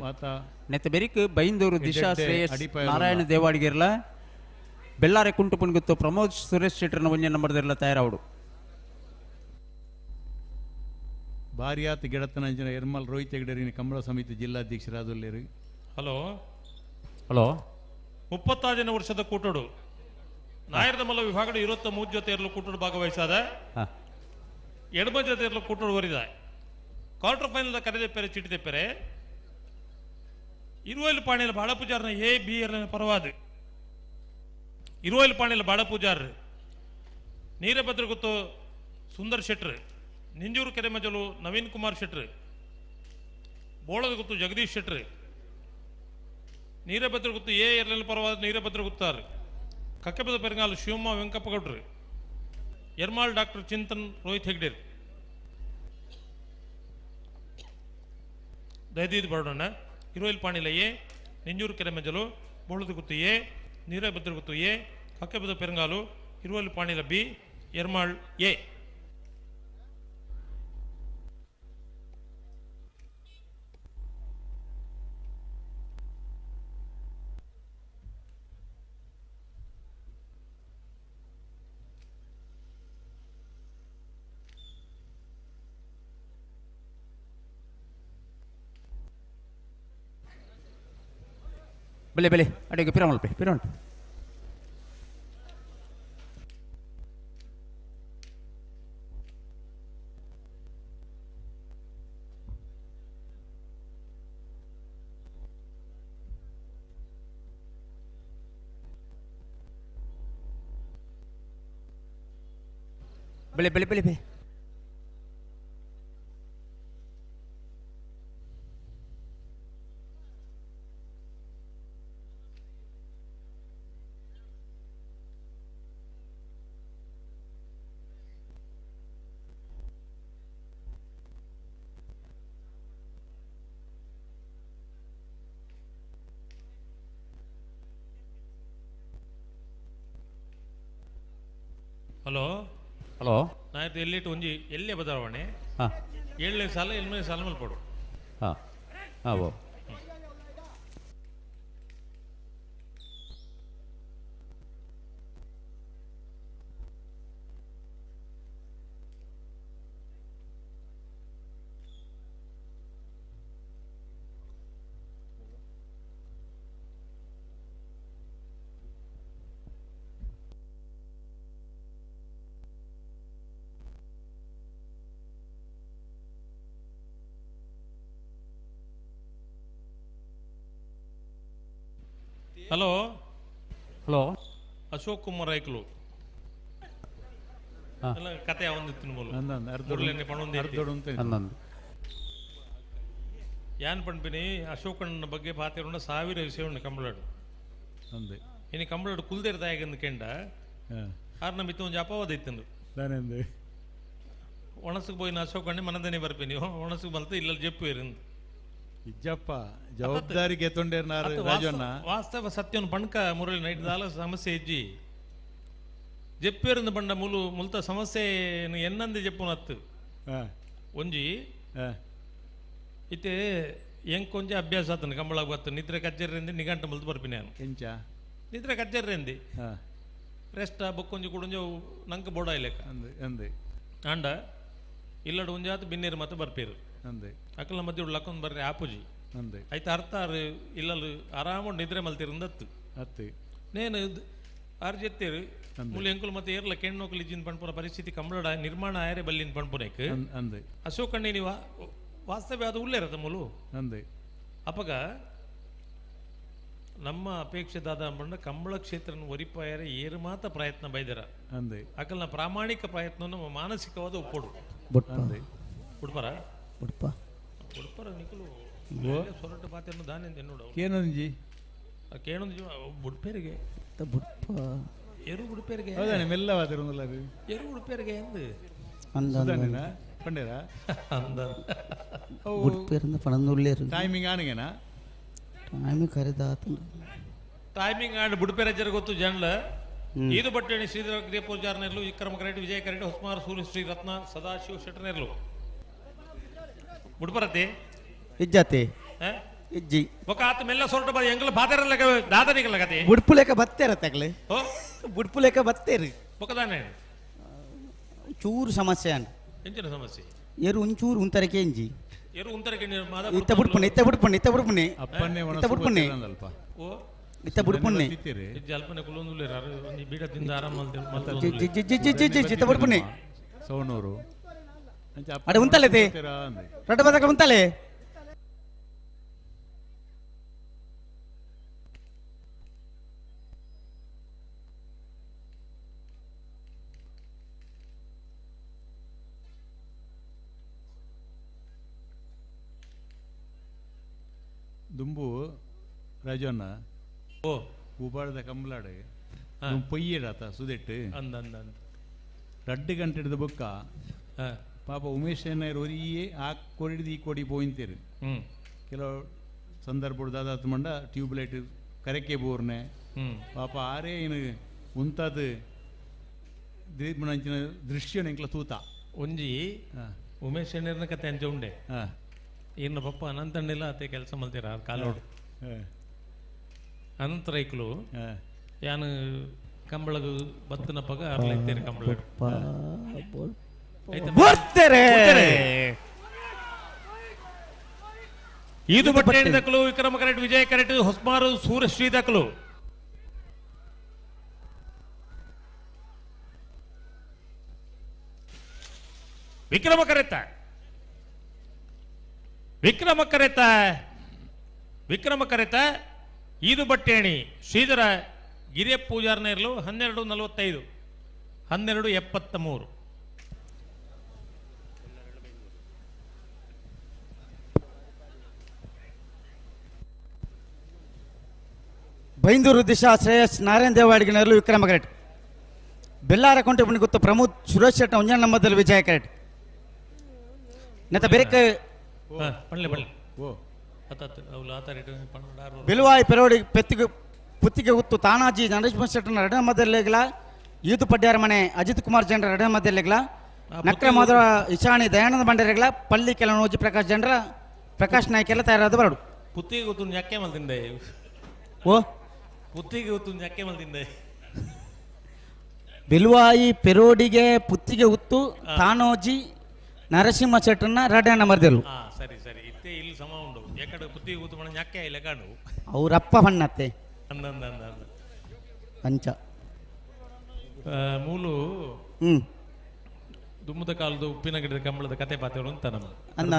ನೆತ್ತ ಬೆರಿಕ್ ಬೈಂದೂರು ದಿಶಾ ಶ್ರೇಯಸ್ ನಾರಾಯಣ ದೇವಾಡಿಗಿರ್ಲ ಬೆಳ್ಳಾರೆ ಕುಂಟು ಪುಣ್ಗುತ್ತು ಪ್ರಮೋದ್ ಸುರೇಶ್ ಶೆಟ್ಟರ್ನ ಒಂಜೆ ನಂಬರ್ದಿರಲ ತಯಾರಾವಡು ಭಾರಿಯಾತ್ ಗಿಡತನಂಚಿನ ಎರ್ಮಲ್ ರೋಹಿತ್ ಹೆಗಡೆರಿನ ಕಂಬಳ ಸಮಿತಿ ಜಿಲ್ಲಾಧ್ಯಕ್ಷರಾದುಲ್ಲೇರು. ಹಲೋ ಹಲೋ 36 ವರ್ಷದ ಕೂಟೋಡು ನಾಯರದ ಮಲ್ಲ ವಿಭಾಗದ 23 ಜೊತೆ ಇರಲು ಕೂಟೋಡು ಭಾಗವಹಿಸಾದ ಎಡಮ ಜೊತೆ ಇರಲು ಕೂಟೋಡು ವರಿದ ಕ್ವಾರ್ಟರ್ ಫೈನಲ್ ಕರೆದೆಪ್ಪೆರೆ ಚೀಟಿ ತೆಪ್ಪೆರೆ ಇರುವೈಲು ಪಾಣಿಯಲ್ಲಿ ಬಾಳ ಪೂಜಾರನ ಎ ಬಿ ಎರ್ನ ಪರವಾದ ಇರುವೈಲು ಪಾಣಿಯಲ್ಲಿ ಬಾಳ ಪೂಜಾರ್ ನೀರಭದ್ರ ಗೊತ್ತು ಸುಂದರ್ ಶೆಟ್ರ್ ನಿಂಜೂರು ಕೆರೆಮಜಲು ನವೀನ್ ಕುಮಾರ್ ಶೆಟ್ರ್ ಬೋಳದ ಗೊತ್ತು ಜಗದೀಶ್ ಶೆಟ್ರ್ ನೀರಭದ್ರ ಗುತ್ತು ಎ ಎರಡನೇ ಪರವಾದ ನೀರಭದ್ರ ಗುತ್ತಾರ್ ಕಕ್ಕೆಬದ ಪೆರಂಗಾಲು ಶಿವಮ್ಮ ವೆಂಕಪ್ಪ ಗೌಡ್ರು ಎರ್ಮಾಳ್ ಡಾಕ್ಟರ್ ಚಿಂತನ್ ರೋಹಿತ್ ಹೆಗ್ಡೇರ್ ದಯದೀದ್ ಬರೋಣ ಇರುವೈಲ್ ಪಾಣಿಲ ಎ ನಿಂಜೂರು ಕೆರೆಮಜಲು ಬೋಳದ ಗುತ್ತು ಎ ನೀರಭದ್ರ ಗುತ್ತು ಎ ಕಕ್ಕೆಬದ ಪೆರಂಗಾಲು ಇರುವೈಲ್ ಪಾಣಿಲ ಬಿ ಎರ್ಮಾಳ್ ಎ. ಬೆಲೆ ಬೆಲೆ ಅಡಿಗೆ ಪಿರಮಲ್ಪೆ ಪಿರಮಲ್ಪೆ ಬೆಲೆ ಬೆಲೆ ಬೆಲೆ ಬೆಲೆ ಹಲೋ ಹಲೋ ನಾಯ್ತು ಎಲ್ಲಿಟ್ಟು ಒಂಜಿ ಎಲ್ಲೇ ಬದಲಾವಣೆ ಹಾಂ 7ನೇ ಸಾಲ 8ನೇ ಸಾಲ ಮಲ್ಪಡು ಹಾಂ ಹಾಂ ಓ ಹಲೋ ಹಲೋ ಅಶೋಕ್ ಕುಮಾರ್ ಐಕ್ಲು ಅಲ್ಲ ಕತೆ ಒಂದಿತ್ತು ಮೂಲು ಯಾನ್ ಪಣ್ಪಿನಿ ಅಶೋಕಣ್ಣನ ಬಗ್ಗೆ ಪಾತಿರೋಣ ಸಾವಿರ ವಿಷಯ ಉಂಡು ಕಂಬಳಾಡು ಇನ್ನು ಕಂಬಳಾಡು ಕುಲ್ದೇರ್ ತಾಯಗಂದು ಕೆಂಡ ಆರ್ ನಮ್ಮ ಒಂಜಿ ಅಪವಾದ ಇತ್ತಂದು ಒಣಸುಗ್ ಪೋಯಿನ ಅಶೋಕಣ್ಣೆ ಮನದನೆ ಬರ್ಪಿನಿ ಒಣಸುಗ್ ಬಲ್ತ ಇಲ್ಲ ಜಪ್ಪು ಇರಂದು ಇಜ್ಜಪ್ಪ ಜವಾಬ್ದಾರಿ ಗೆತ್ತೊಂಡೇರ್ನಾರು ರಾಜಣ್ಣ ವಾಸ್ತವ ಸತ್ಯವನ್ನು ಪಣ್ಕ ಮುರಳಿ ನೈಟ್ ದಾಲ ಸಮಸ್ಯೆ ಇಜ್ಜಿ ಜಪ್ಪೇರಿಂದ ಬಂಡ ಮುಲು ಮುಲ್ತ ಸಮಸ್ಯೆ ಎನ್ನಂದೆ ಜಪ್ಪುನತ್ತು ಒಂಜಿ ಇತ್ತೆ ಎಂಕೊಂಜಿ ಅಭ್ಯಾಸ ಆತನ ಕಂಬಳ ಗೊತ್ತು ನಿದ್ರೆ ಕಚ್ಚೇರಿಂದ ನಿಘಂಟು ಮುಲ್ತು ಬರ್ಪಿನಿ ನಾನು ಎಂಚ ನಿದ್ರೆ ಕಚ್ಚೇರಿಂದ ರೆಸ್ಟ್ ಬೊಕ್ಕೊಂಜಿ ಕುಡೊಂಜಿ ನಂಗೆ ಬೋಡ ಇಲ್ಲೆಕ್ಕ ಅಂದೆ ಆಂಡ ಇಲ್ಲಡು ಒಂಜಾತು ಬಿನ್ನೇರು ಮತ್ತೆ ಬರ್ಪೇರು ಅಂದೆ ಅಕ್ಕಲ ಮಧ್ಯೆ ಲಕ್ಕೊಂದು ಬರ್ರಿ ಆಪುಜಿ ಅಂದೆ ಐತ ಅರ್ಥ ಆರು ಇಲ್ಲಲು ಆರಾಮ ನಿದ್ರೆ ಮಲ್ತಿರಂದತ್ತು ಅತ್ತು ನೇನು ಆರು ಜೆತ್ತೇರು ಮುಲಿ ಅಂಕುಲ್ ಮತ್ತೆ ಏರ್ಲ ಕೆಣ್ಣೋಕಲ್ ಇಜ್ಜಿನ ಪಣ್ಪುನ ಪರಿಸ್ಥಿತಿ ಕಂಬಳಡ ನಿರ್ಮಾಣ ಆಯರೆ ಬಲ್ಲಿನ ಪಣ್ಪುನೇಕ್ ಅಂದೆ ಅಶೋಕಣ್ಣೆ ನೀವು ವಾಸ್ತವ್ಯ ಅದು ಉಳ್ಳೇರತ್ತ ಮುಲು ಅಂದೆ ಅಪಗ ನಮ್ಮ ಅಪೇಕ್ಷೆ ದಾದ ಬಂಡ ಕಂಬಳ ಕ್ಷೇತ್ರನ ಒರಿಪಾಯರ ಏರು ಮಾತ ಪ್ರಯತ್ನ ಬೈದರ ಅಂದೆ ಅಕಲ್ನ ಪ್ರಾಮಾಣಿಕ ಪ್ರಯತ್ನ ನಮ್ಮ ಮಾನಸಿಕವಾದ ಒಪ್ಪೋಡು ಉಡ್ಪರ ಬುಡ್ಪ ಉಡ್ಪರ ನಿಕಲು ಸೊರಟು ಪಾತೆಯನ್ನು ದಾನೆ ನೋಡು ಕೇನೊಂಜಿ ಕೇನೊಂಜಿ ಬುಡ್ಪೇರಿಗೆ ಬುಡ್ಪ ಏರು ಬುಡ್ಪೇರಿಗೆ ಹೌದಾನೆ ಮೆಲ್ಲ ವಾತಿರುಂದಲ್ಲ ಅದು ಏರು ಬುಡ್ಪೇರಿಗೆ ಎಂದು ಸುಧಾನೇನಾ ಪಂಡೇರಾ ಅಂದ ಬುಡ್ಪೇರಿಂದ ಪಣಂದುಳ್ಳೇರು ಟೈಮಿಂಗ್ ಆನಗೇನಾ ಟೈಮಿಂಗ್ ಕರೆದಾತು ಟೈಮಿಂಗ್ ಆಂಡ್ ಬುಡ್ಪೇರ ಗೊತ್ತು ಜನಲ ಇದು ಬಟ್ಟೆಣಿ ಶ್ರೀಧರ ಕ್ರಿಯ ಪೂಜಾರನೆರ್ಲು ವಿಕ್ರಮ ಕರೆಟ್ ವಿಜಯ ಕರೆಟ್ ಹೊಸ್ಮಾರ್ ಸೂರ್ಯ ಶ್ರೀ ರತ್ನ ಸದಾಶಿವ ಶೆಟ್ಟನೆರ್ಲು ಬುಡ್ಪರತಿ ಇಜ್ಜಾತೆ ಇಜ್ಜಿ ಬೊಕ ಆತ ಮೆಲ್ಲ ಸೊರಟ ಬರ ಎಂಗಲ ಬಾದರಲ್ಲ ದಾದನಿಗಲ್ಲ ಕತೆ ಬುಡ್ಪು ಲೇಕ ಬತ್ತೇರ ತಗಲೆ ಓ ಬುಡ್ಪು ಲೇಕ ಬತ್ತೇರಿ ಬೊಕದಾನೆ ಚೂರು ಸಮಸ್ಯೆ ಅಂಡ್ ಎಂಚಿನ ಸಮಸ್ಯೆ ಏರು ಒಂಚೂರು ಉಂತರಕೆ ಇಂಜಿ ಏರು ಉಂತರಕೆ ಇತ್ತ ಬುಡ್ಪುಣೆ ಇತ್ತ ಬುಡ್ಪುಣೆ ಇತ್ತ ಬುಡ್ಪುಣೆ ಅಪ್ಪನ್ನೇ ಇತ್ತ ಬುಡ್ಪುಣೆ ಅಲ್ಪ ಓ ಇತ್ತ ಬುಡ್ಪುಣೆ ಅಲ್ಪನೆ ಕುಲೊಂದುಲ್ಲೇರು ಒಂಜಿ ಬೀಡ ತಿಂದ ಆರಾಮ G G G G G G ಇತ್ತ ಬುಡ್ಪುಣೆ ಸವಣೂರು ಅಡೆ ಉಂತಲೆ ರೊಟ್ಟ ಬದಕ ಉಂತಲೆ ದುಂಬು ರಾಜಣ್ಣ ಓ ಉಬಾಳದ ಕಂಬಲಾಡು ಪೊಯ್ಯಡಾತ ಸುದೆಟ್ಟು ಅಂದ ಅಂದ ಅಂದ ರಡ್ಡು ಗಂಟೆ ಹಿಡಿದ ಬೊಕ್ಕ ಪಾಪ ಉಮೇಶ್ ಅಣ್ಣಯ್ಯರು ಒರಿಯೇ ಆ ಕೋಡಿಡ್ದು ಈ ಕೋಡಿ ಪೋಯಿಂತೇರು ಕೆಲವು ಸಂದರ್ಭ ದಾದಾತ್ ಮಂಡ ಟ್ಯೂಬ್ಲೈಟ್ ಕರೆಕೆ ಬೋರ್ನೆ ಪಾಪ ಆರೇ ಏನು ಉಂತಾದ ದೀಪನಂಚಿನ ದೃಶ್ಯ ಎಂಕ್ಲ ತೂತ ಒಂಜಿ ಉಮೇಶ್ ಅಣ್ಣರ್ನ ಕತೆ ಅಂಚ ಉಂಡೆ ಇನ್ನು ಪಪ್ಪ ಅನಂತಣ್ಣಿಲ್ಲ ಅತ್ತೆ ಕೆಲಸ ಮಲ್ತೀರ ಕಾಲೋಡು ಅನಂತ ರೈಕ್ಲು ಯಾನು ಕಂಬಳಗ ಬತ್ತನ ಪಗ ಅರ್ಲೈತೇನೆ ಕಂಬಳ ಬರ್ತಾರೆ ಇದು ಬಟ್ಟೆ ದಕ್ಕಲು ವಿಕ್ರಮ ಕರೆಟ್ ವಿಜಯ ಕರೆಟ್ ಹೊಸ್ಮಾರು ಸೂರ್ಯಶ್ರೀ ದಕ್ಕಲು ವಿಕ್ರಮ ಕರೆತ ವಿಕ್ರಮ ಕರೆತ ವಿಕ್ರಮ ಕರೆತ ಈದು ಬಟ್ಟೇಣಿ ಶ್ರೀಧರ ಗಿರಿಯ ಪೂಜಾರನ ಇರಲು 12:45 12:73. ಬೈಂದೂರು ದಿಶಾ ಶ್ರೇಯಸ್ ನಾರಾಯಣ ದೇವಾಡಿಗನಲ್ಲೂ ವಿಕ್ರಮ ಕರೆಟ್ ಬೆಲ್ಲಾರ ಕೊಂಟೆ ಗೊತ್ತು ಪ್ರಮೋದ್ ಸುರೇಶ್ ಶೆಟ್ಟ ಒಂಜನ ನಂಬದಲ್ಲಿ ವಿಜಯ ಕರೆಟ್ ನೆತ್ತ ಬೆರಕೆ ಬಿಲುವಾಯಿ ಪೆರೋಡಿ ಪೆತ್ತಿಗೆ ಪುತ್ತಿಗೆ ಉತ್ತು ತಾನಾಜಿ ನರೇಶ್ ಶೆಟ್ಟನ ಎರಡನೇ ಮಧ್ಯದಲ್ಲಿಗ್ಲ ಈದು ಪಡ್ಯಾರ ಮನೆ ಅಜಿತ್ ಕುಮಾರ್ ಜನರ ಎರಡನೇ ಮಧ್ಯದಲ್ಲಿಗ್ಲ ನಕ್ರ ಮಾಧವ ಇಶಾಣಿ ದಯಾನಂದ ಬಂಡಾರಿಗಳ ಪಳ್ಳಿ ಕೆಲನೋಜಿ ಪ್ರಕಾಶ್ ಜನರ ಪ್ರಕಾಶ್ ನಾಯ್ಕ ಎಲ್ಲ ತಯಾರಾದ ಬರಡು. ಪುತ್ತಿಗೆ ಗೊತ್ತು ಯಾಕೆ ಮಲ್ತಿಂದೆ? ಓ ಪುತ್ತಿಗೆ ಗೊತ್ತು ಯಾಕೆ ಮಲ್ತಿಂದೆ? ಬಿಲುವಾಯಿ ಪೆರೋಡಿಗೆ ಪುತ್ತಿಗೆ ಉತ್ತು ತಾನೋಜಿ ನರಸಿಂಹ ಶೆಟ್ಟನ ರಡಣ್ಣ ಮರ್ದೆಲು. ಸರಿ ಸರಿ ಇತ್ತೆ ಇಲ್ಲಿ ಸಮ ಉಂಡು ಯಾಕಡೆ ಪುತ್ತಿಗೆ ಗೊತ್ತು ಮಣ ಯಾಕೆ ಇಲ್ಲ ಕಾಣು ಅವರಪ್ಪ ಬಣ್ಣತ್ತೆ ಅಂದ ಅಂದ ಅಂದ ಅಂದ ಅಂಚ ಮೂಲು ದುಮ್ಮದ ಕಾಲದ ಉಪ್ಪಿನ ಗಿಡದ ಕಂಬಳದ ಕತೆ ಪಾತೆಗಳು ಅಂತ ನಮ್ಮ ಅಂದ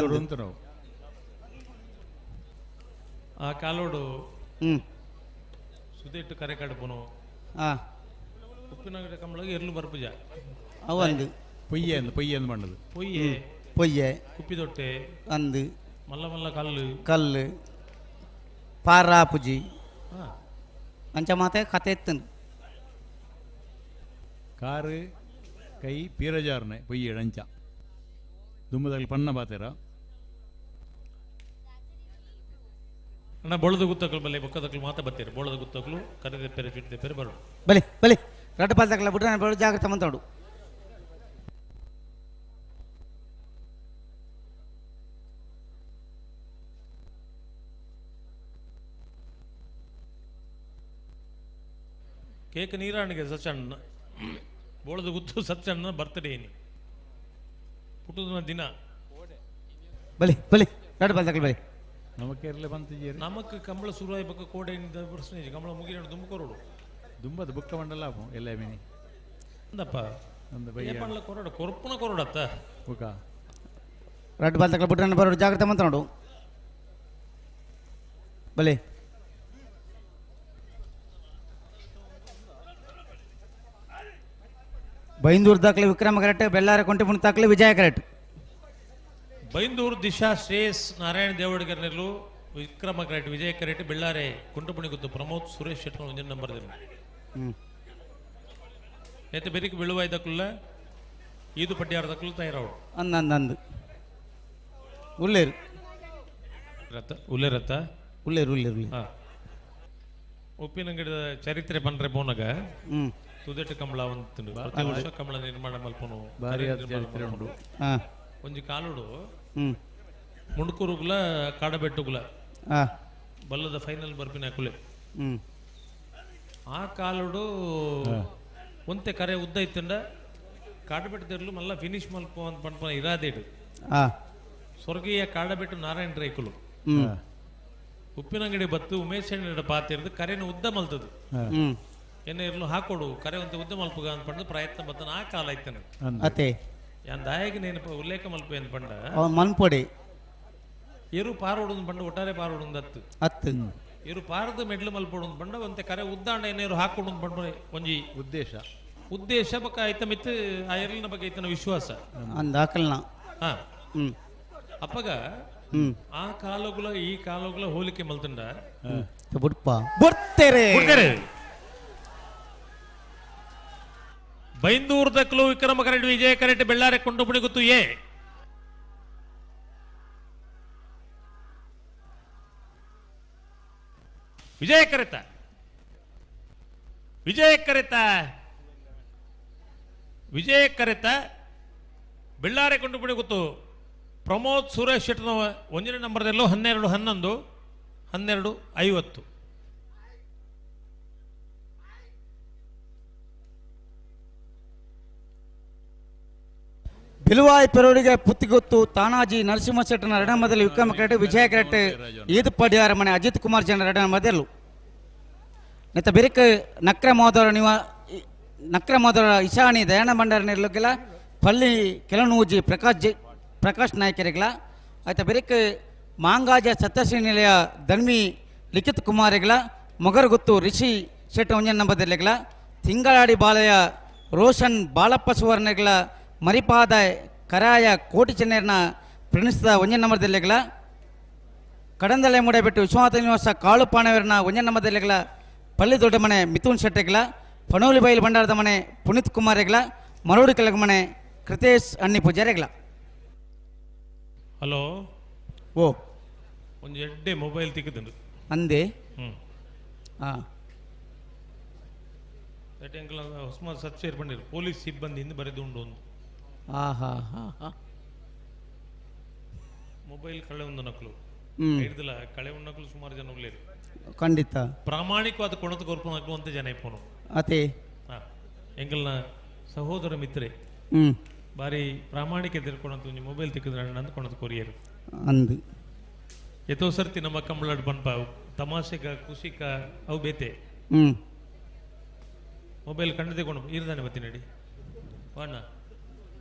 ಆ ಕಾಲೋಡು ಸುದೇಟ್ಟು ಕರೆ ಕಡುಪುನು ಉಪ್ಪಿನ ಗಿಡ ಕಂಬಳಗೆ ಎರ್ಲು ಬರ್ಪುಜ ಅವಂದು ಪೊಯ್ಯೆ ಅಂದು ಪೊಯ್ಯೆ ಅಂದು ಮಾಡದು ಪೊಯ್ಯೆ ಪೊಯ್ಯೆ ಕುಪ್ಪಿದೊಟ್ಟೆ ಅಂದು ಮಲ್ಲ ಮಲ್ಲ ಕಲ್ಲು ಕಲ್ಲು ಪಾರಾ ಪುಜಿ ಅಂಚ ಮಾತೆ ಕತೆ ಎತ್ತನು ಕಾರು ಕೈ ಪೀರಜಾರನೆ ಪೊಯ್ಯೆ ಅಂಚ ದುಮ್ಮದಾಗಲಿ ಪಣ್ಣ ಬಾತೇರ ಅಣ್ಣ ಬೋಳದ ಗುತ್ತಕ್ಲು ಬಲ್ಲೆ ಬೊಕ್ಕದಕ್ಲು ಮಾತ ಬತ್ತೀರಿ ಬೋಳದ ಗುತ್ತಕ್ಲು ಕರೆದ ಪೆರೆ ಚಿಟ್ಟಿದ ಪೆರೆ ಬರೋಡು ಬಲೆ ಬಲೆ ರಡ್ಡ ಪಾಲ್ದಕ್ಲ ಬಿಡ್ರೆ ಬರೋ ಜಾಗ್ರತೆ ಮಂತಾಡು. ಕೇಕ್ ನೀರಾಣಿಗೆ ಸಚ್ಚಣ್ಣ ಬೋಳದ ಗುತ್ತು ಸಚ್ಚಣ್ಣ ಬರ್ತ್ಡೇ ಏನಿ ಪುಟ್ಟದ ದಿನ ಬಲೆ ಬಲೆ ರಡ್ಡ ಪಾಲ್ದಕ್ಲ ಬಲೆ ನಮಕ್ಕೆ ಇರಲಿ ಬಂತಿದ್ದೀರಿ ನಮಕ್ ಕಂಬಳ ಶುರುವಾಯಿ ಬಕ್ಕ ಕೋಡೆ ಪ್ರಶ್ನೆ ಕಂಬಳ ಮುಗಿರ ದುಂಬ ಕೊರೋಡು ದುಂಬದ ಬುಕ್ಕ ಮಂಡಲ ಎಲ್ಲ ಮಿನಿ ಅಂದಪ್ಪ ಏಪಣ್ಲ ಕೊರಡು ಕೊರಪುನ ಕೊರಡತ್ತ ಬುಕ್ಕ ರಡ್ಡ ಪಾಲ್ದಕ್ಲ ಬಿಡ್ರೆ ಬರೋಡು ಜಾಗ್ರತೆ ಮಂತಾಡು ಬಲೆ ಬೈಂದೂರು ದಾಖಲೆ ವಿಕ್ರಮ ಕರೆಕ್ಟ್, ಬೆಳ್ಳಾರೆ ಕೊಂಟಿಪುಣಿ ದಾಖಲೆ ವಿಜಯ ಕರೆಕ್ಟ್. ಬೈಂದೂರು ದಿಶಾ ಶ್ರೇಯಸ್ ನಾರಾಯಣ ದೇವಡಿಗರ್ನೆಲ್ಲು ವಿಕ್ರಮ ಕರೆಕ್ಟ್, ವಿಜಯ ಕರೆಕ್ಟ್, ಬೆಳ್ಳಾರೆ ಕುಂಟಪುಣಿಗುತ್ತು ಪ್ರಮೋದ್ ಸುರೇಶ್ ಶೆಟ್ಟಿ ಒಂಜಿ ನಂಬರ್ ದಿನ. ಏತೆ ಬೆರಿಕ್ ಬೀಳುವಾಯ್ದಕ್ಕಲ್ಲ ಈದು ಪಡ್ಯಾರದಕ್ಕಲು ತಯಾರಾವಡು. ಅಂದ ಅಂದ ಅಂದು ಉಲ್ಲೇರು ರಥ ಉಲ್ಲೇರತ್ತ ಉಲ್ಲೇರು ಉಲ್ಲೇರು ಉಲ್ಲೇರು. ಹಾ. ಉಪ್ಪಿನಂಗಡಿದ ಚರಿತ್ರೆ ಪಂಡ್ರೆ ಪೋನಗ ತುದೆಟ್ಟು ಕಮಲ ಒಂದು ಪ್ರತಿ ವರ್ಷ ಕಮಲ ನಿರ್ಮಾಣ ಮಲ್ಪನು ಭಾರಿ ನಿರ್ಮಾಣ ಚರಿತ್ರೆ ಉಂಟು. ಹಾ. ಒಂಜಿ ಕಾಲುಡು ಮುಂಡ್ಕೂರುಗುಲ ಕಾಡಬೆಟ್ಟುಗುಲ ಬಲ್ಲದ ಫೈನಲ್ ಬರ್ಪಿನ ಕುಲೆ ಆ ಕಾಲುಡು ಒಂತೆ ಕರೆ ಉದ್ದ ಇತ್ತಂಡ ಕಾಡಬೆಟ್ಟದಿರ್ಲು ಮಲ್ಲ ಫಿನಿಶ್ ಮಲ್ಪ ಅಂತ ಪನ್ಪನ ಇರಾದೇಡು. ಸ್ವರ್ಗೀಯ ಕಾಡಬೆಟ್ಟು ನಾರಾಯಣ ರೈಕುಲು ಉಪ್ಪಿನಂಗಡಿ ಬತ್ತು ಉಮೇಶ್ ಅಣ್ಣನ ಪಾತಿರ್ದು ಕರೆನ ಉದ್ದ ಮಲ್ತದು. ಎನ್ನ ಇರ್ಲು ಹಾಕೊಡು ಕರೆ ಒಂತೆ ಉದ್ದ ಮಲ್ಪುಗ ಅಂತ ಪಂಡ ಪ್ರಯತ್ನ ಬತ್ತನ ಆ ಕಾಲ ಇತ್ತನ. ಅತೆ ಯಾನ್ ದಾಯಗ ನೇನಪ ಉಲ್ಲೇಖ ಮಲ್ಪು ಅಂತ ಪಂಡ ಮನ್ಪೊಡಿ ಎರು ಪಾರೋಡು ಪಂಡ ಒಟ್ಟಾರೆ ಪಾರೋಡು ಅತ್ತು ಅತ್ತು ಎರು ಪಾರದ ಮೆಡ್ಲು ಮಲ್ಪೋಡು ಪಂಡ ಒಂತೆ ಕರೆ ಉದ್ದಾಂಡ ಏನೇರು ಹಾಕೊಡು ಪಂಡ ಒಂಜಿ ಉದ್ದೇಶ ಉದ್ದೇಶ ಬಕ್ಕ ಐತ ಮಿತ್ ಆ ಎರ್ಲಿನ ಬಗ್ಗೆ ಐತನ ವಿಶ್ವಾಸ ಅಂದ ಹಾಕಲ್ನ. ಹಾ. ಅಪ್ಪಗ ಆ ಕಾಲಗುಲ ಈ ಕಾಲಗುಲ ಹೋಲಿಕೆ ಮಲ್ತಂಡ ಬುಡ್ಪ ಬುಡ್ತೇರೆ ಬುಡ್ತೇರೆ. ಬೈಂದೂರು ದಕ್ಲು ವಿಕ್ರಮ ಕರೆಟ್ ವಿಜಯ ಕರೆಟ್ ಬೆಳ್ಳಾರೆ ಕೊಂಡುಪುಣಿ ಗುತ್ತು ಎ ವಿಜಯ ಕರೆತ ವಿಜಯ ಕರೆತ ವಿಜಯ ಕರೆತ ಬೆಳ್ಳಾರೆ ಕೊಂಡುಪುಣಿ ಗುತ್ತು ಪ್ರಮೋದ್ ಸುರೇಶ್ ಶೆಟ್ಟನ ಒಂದನೇ ನಂಬರ್ದಲ್ಲೂ 12 11 12 50. ಬಿಲುವಾಯಿ ಪೆರೋಡಿಗೆ ಪುತ್ತಿಗೊತ್ತು ತಾನಾಜಿ ನರಸಿಂಹ ಶೆಟ್ಟನ ಎರಡನೇ ಮೊದಲು ವಿಕ್ರಮ ಕರೆಟ್ ವಿಜಯ ಕರೆಟ್ ಈದು ಪಡಿಯಾರ ಮನೆ ಅಜಿತ್ ಕುಮಾರ್ ಜನ ಎರಡನೇ ಮೊದಲು ನೆತ್ತ ಬಿರುಕು ನಕ್ರ ಮೋದರ ನಿವ ನಕ್ರ ಮೋದರ ಇಶಾನಿ ದಯಾನ ಭಂಡಾರ ನಿರ್ಲುಕ್ಕಿಲ್ಲ ಪಳ್ಳಿ ಕೆಲನೂಜಿ ಪ್ರಕಾಶ್ ಜೆ ಪ್ರಕಾಶ್ ನಾಯ್ಕರಿಗಳ ಆಯ್ತ ಬಿರುಕು ಮಾಂಗಾಜ ಸತ್ಯಶ್ರೀ ನಿಲಯ ಧನ್ವಿ ಲಿಖಿತ್ ಕುಮಾರಿಗಳ ಮೊಗರುಗುತ್ತು ರಿಷಿ ಶೆಟ್ಟ ಒಂಜನ್ ನಂಬದಿರ್ಲಿಗಳ ತಿಂಗಳಾಡಿ ಬಾಲಯ ರೋಷನ್ ಬಾಲಪ್ಪ ಸುವರ್ಣಗಳ ಮರಿಪಾದ ಕರಾಯ ಕೋಟಿ ಚೆನ್ನೇರ್ನ ಪ್ರಣೀಸಿದ ಒಂಜನ್ ನಂಬರ್ದಲ್ಲಿಗಳ ಕಡಂದಲೆ ಮುಡಬಿಟ್ಟು ವಿಶ್ವನಾಥ ನಿವಾಸ ಕಾಳು ಪಾಣವೀರ್ನ ಒಂಜನ್ ನಂಬರ್ದಲ್ಲಿಗಳ ಪಳ್ಳಿ ದೊಡ್ಡಮನೆ ಮಿಥುನ್ ಶೆಟ್ಟಿಗಳ ಪಣೋಲಿ ಬೈಲು ಭಂಡಾರದ ಮನೆ ಪುನೀತ್ ಕುಮಾರಿಗಳ ಮರೋಡಿ ಕೆಳಗ ಮನೆ ಕೃತೇಶ್ ಅಣ್ಣಿ ಪೂಜಾರಿಗಳ. ಹಲೋ ಓ ಒಂದು ಎಡ್ಡೆ ಮೊಬೈಲ್ ತಿಕ್ಕುದುಂಡು ಅಂದೆ. ಹಾ. ಹೊಸ್ಮ ಸತ್ ಬಂದಿರು ಪೊಲೀಸ್ ಸಿಬ್ಬಂದಿಯಿಂದ ಬರೆದುಂಡು ಒಂದು. ಆಹಾ ಹಾ ಹಾ. ಮೊಬೈಲ್ ಕಳೆ ಒಂದು ನಕಲು ಹಿಡ್ದಿಲ್ಲ ಕಳೆ ನಕಲು ಸುಮಾರು ಜನ ಉಳ್ಳೇರು. ಖಂಡಿತ ಪ್ರಾಮಾಣಿಕವಾದ ಕೊಣತು ಕೊರ್ಪು ನಕಲು ಅಂತ ಜನ ಇಪ್ಪನು ಅತೆ ಹಾ ಎಂಗಲ್ನ ಸಹೋದರ ಮಿತ್ರೆ ಬಾರಿ ಪ್ರಾಮಾಣಿಕ ತಿರ್ಕೊಳಂತ ಒಂಜಿ ಮೊಬೈಲ್ ತಿಕ್ಕಿದ್ರೆ ಅಂದ್ ಕೊಣತು ಕೊರಿಯರು ಅಂದು ಎತೋ ಸರ್ತಿ ನಮ್ಮ ಕಂಬಳಡ್ ಬನ್ಪ ತಮಾಷೆಗ ಖುಷಿಕ ಅವು ಬೇತೆ ಮೊಬೈಲ್ ಕಂಡದೆ ಕೊಂಡು ಈರ್ದಾನೆ ಬತ್ತಿ ನಡಿ ವಾಣ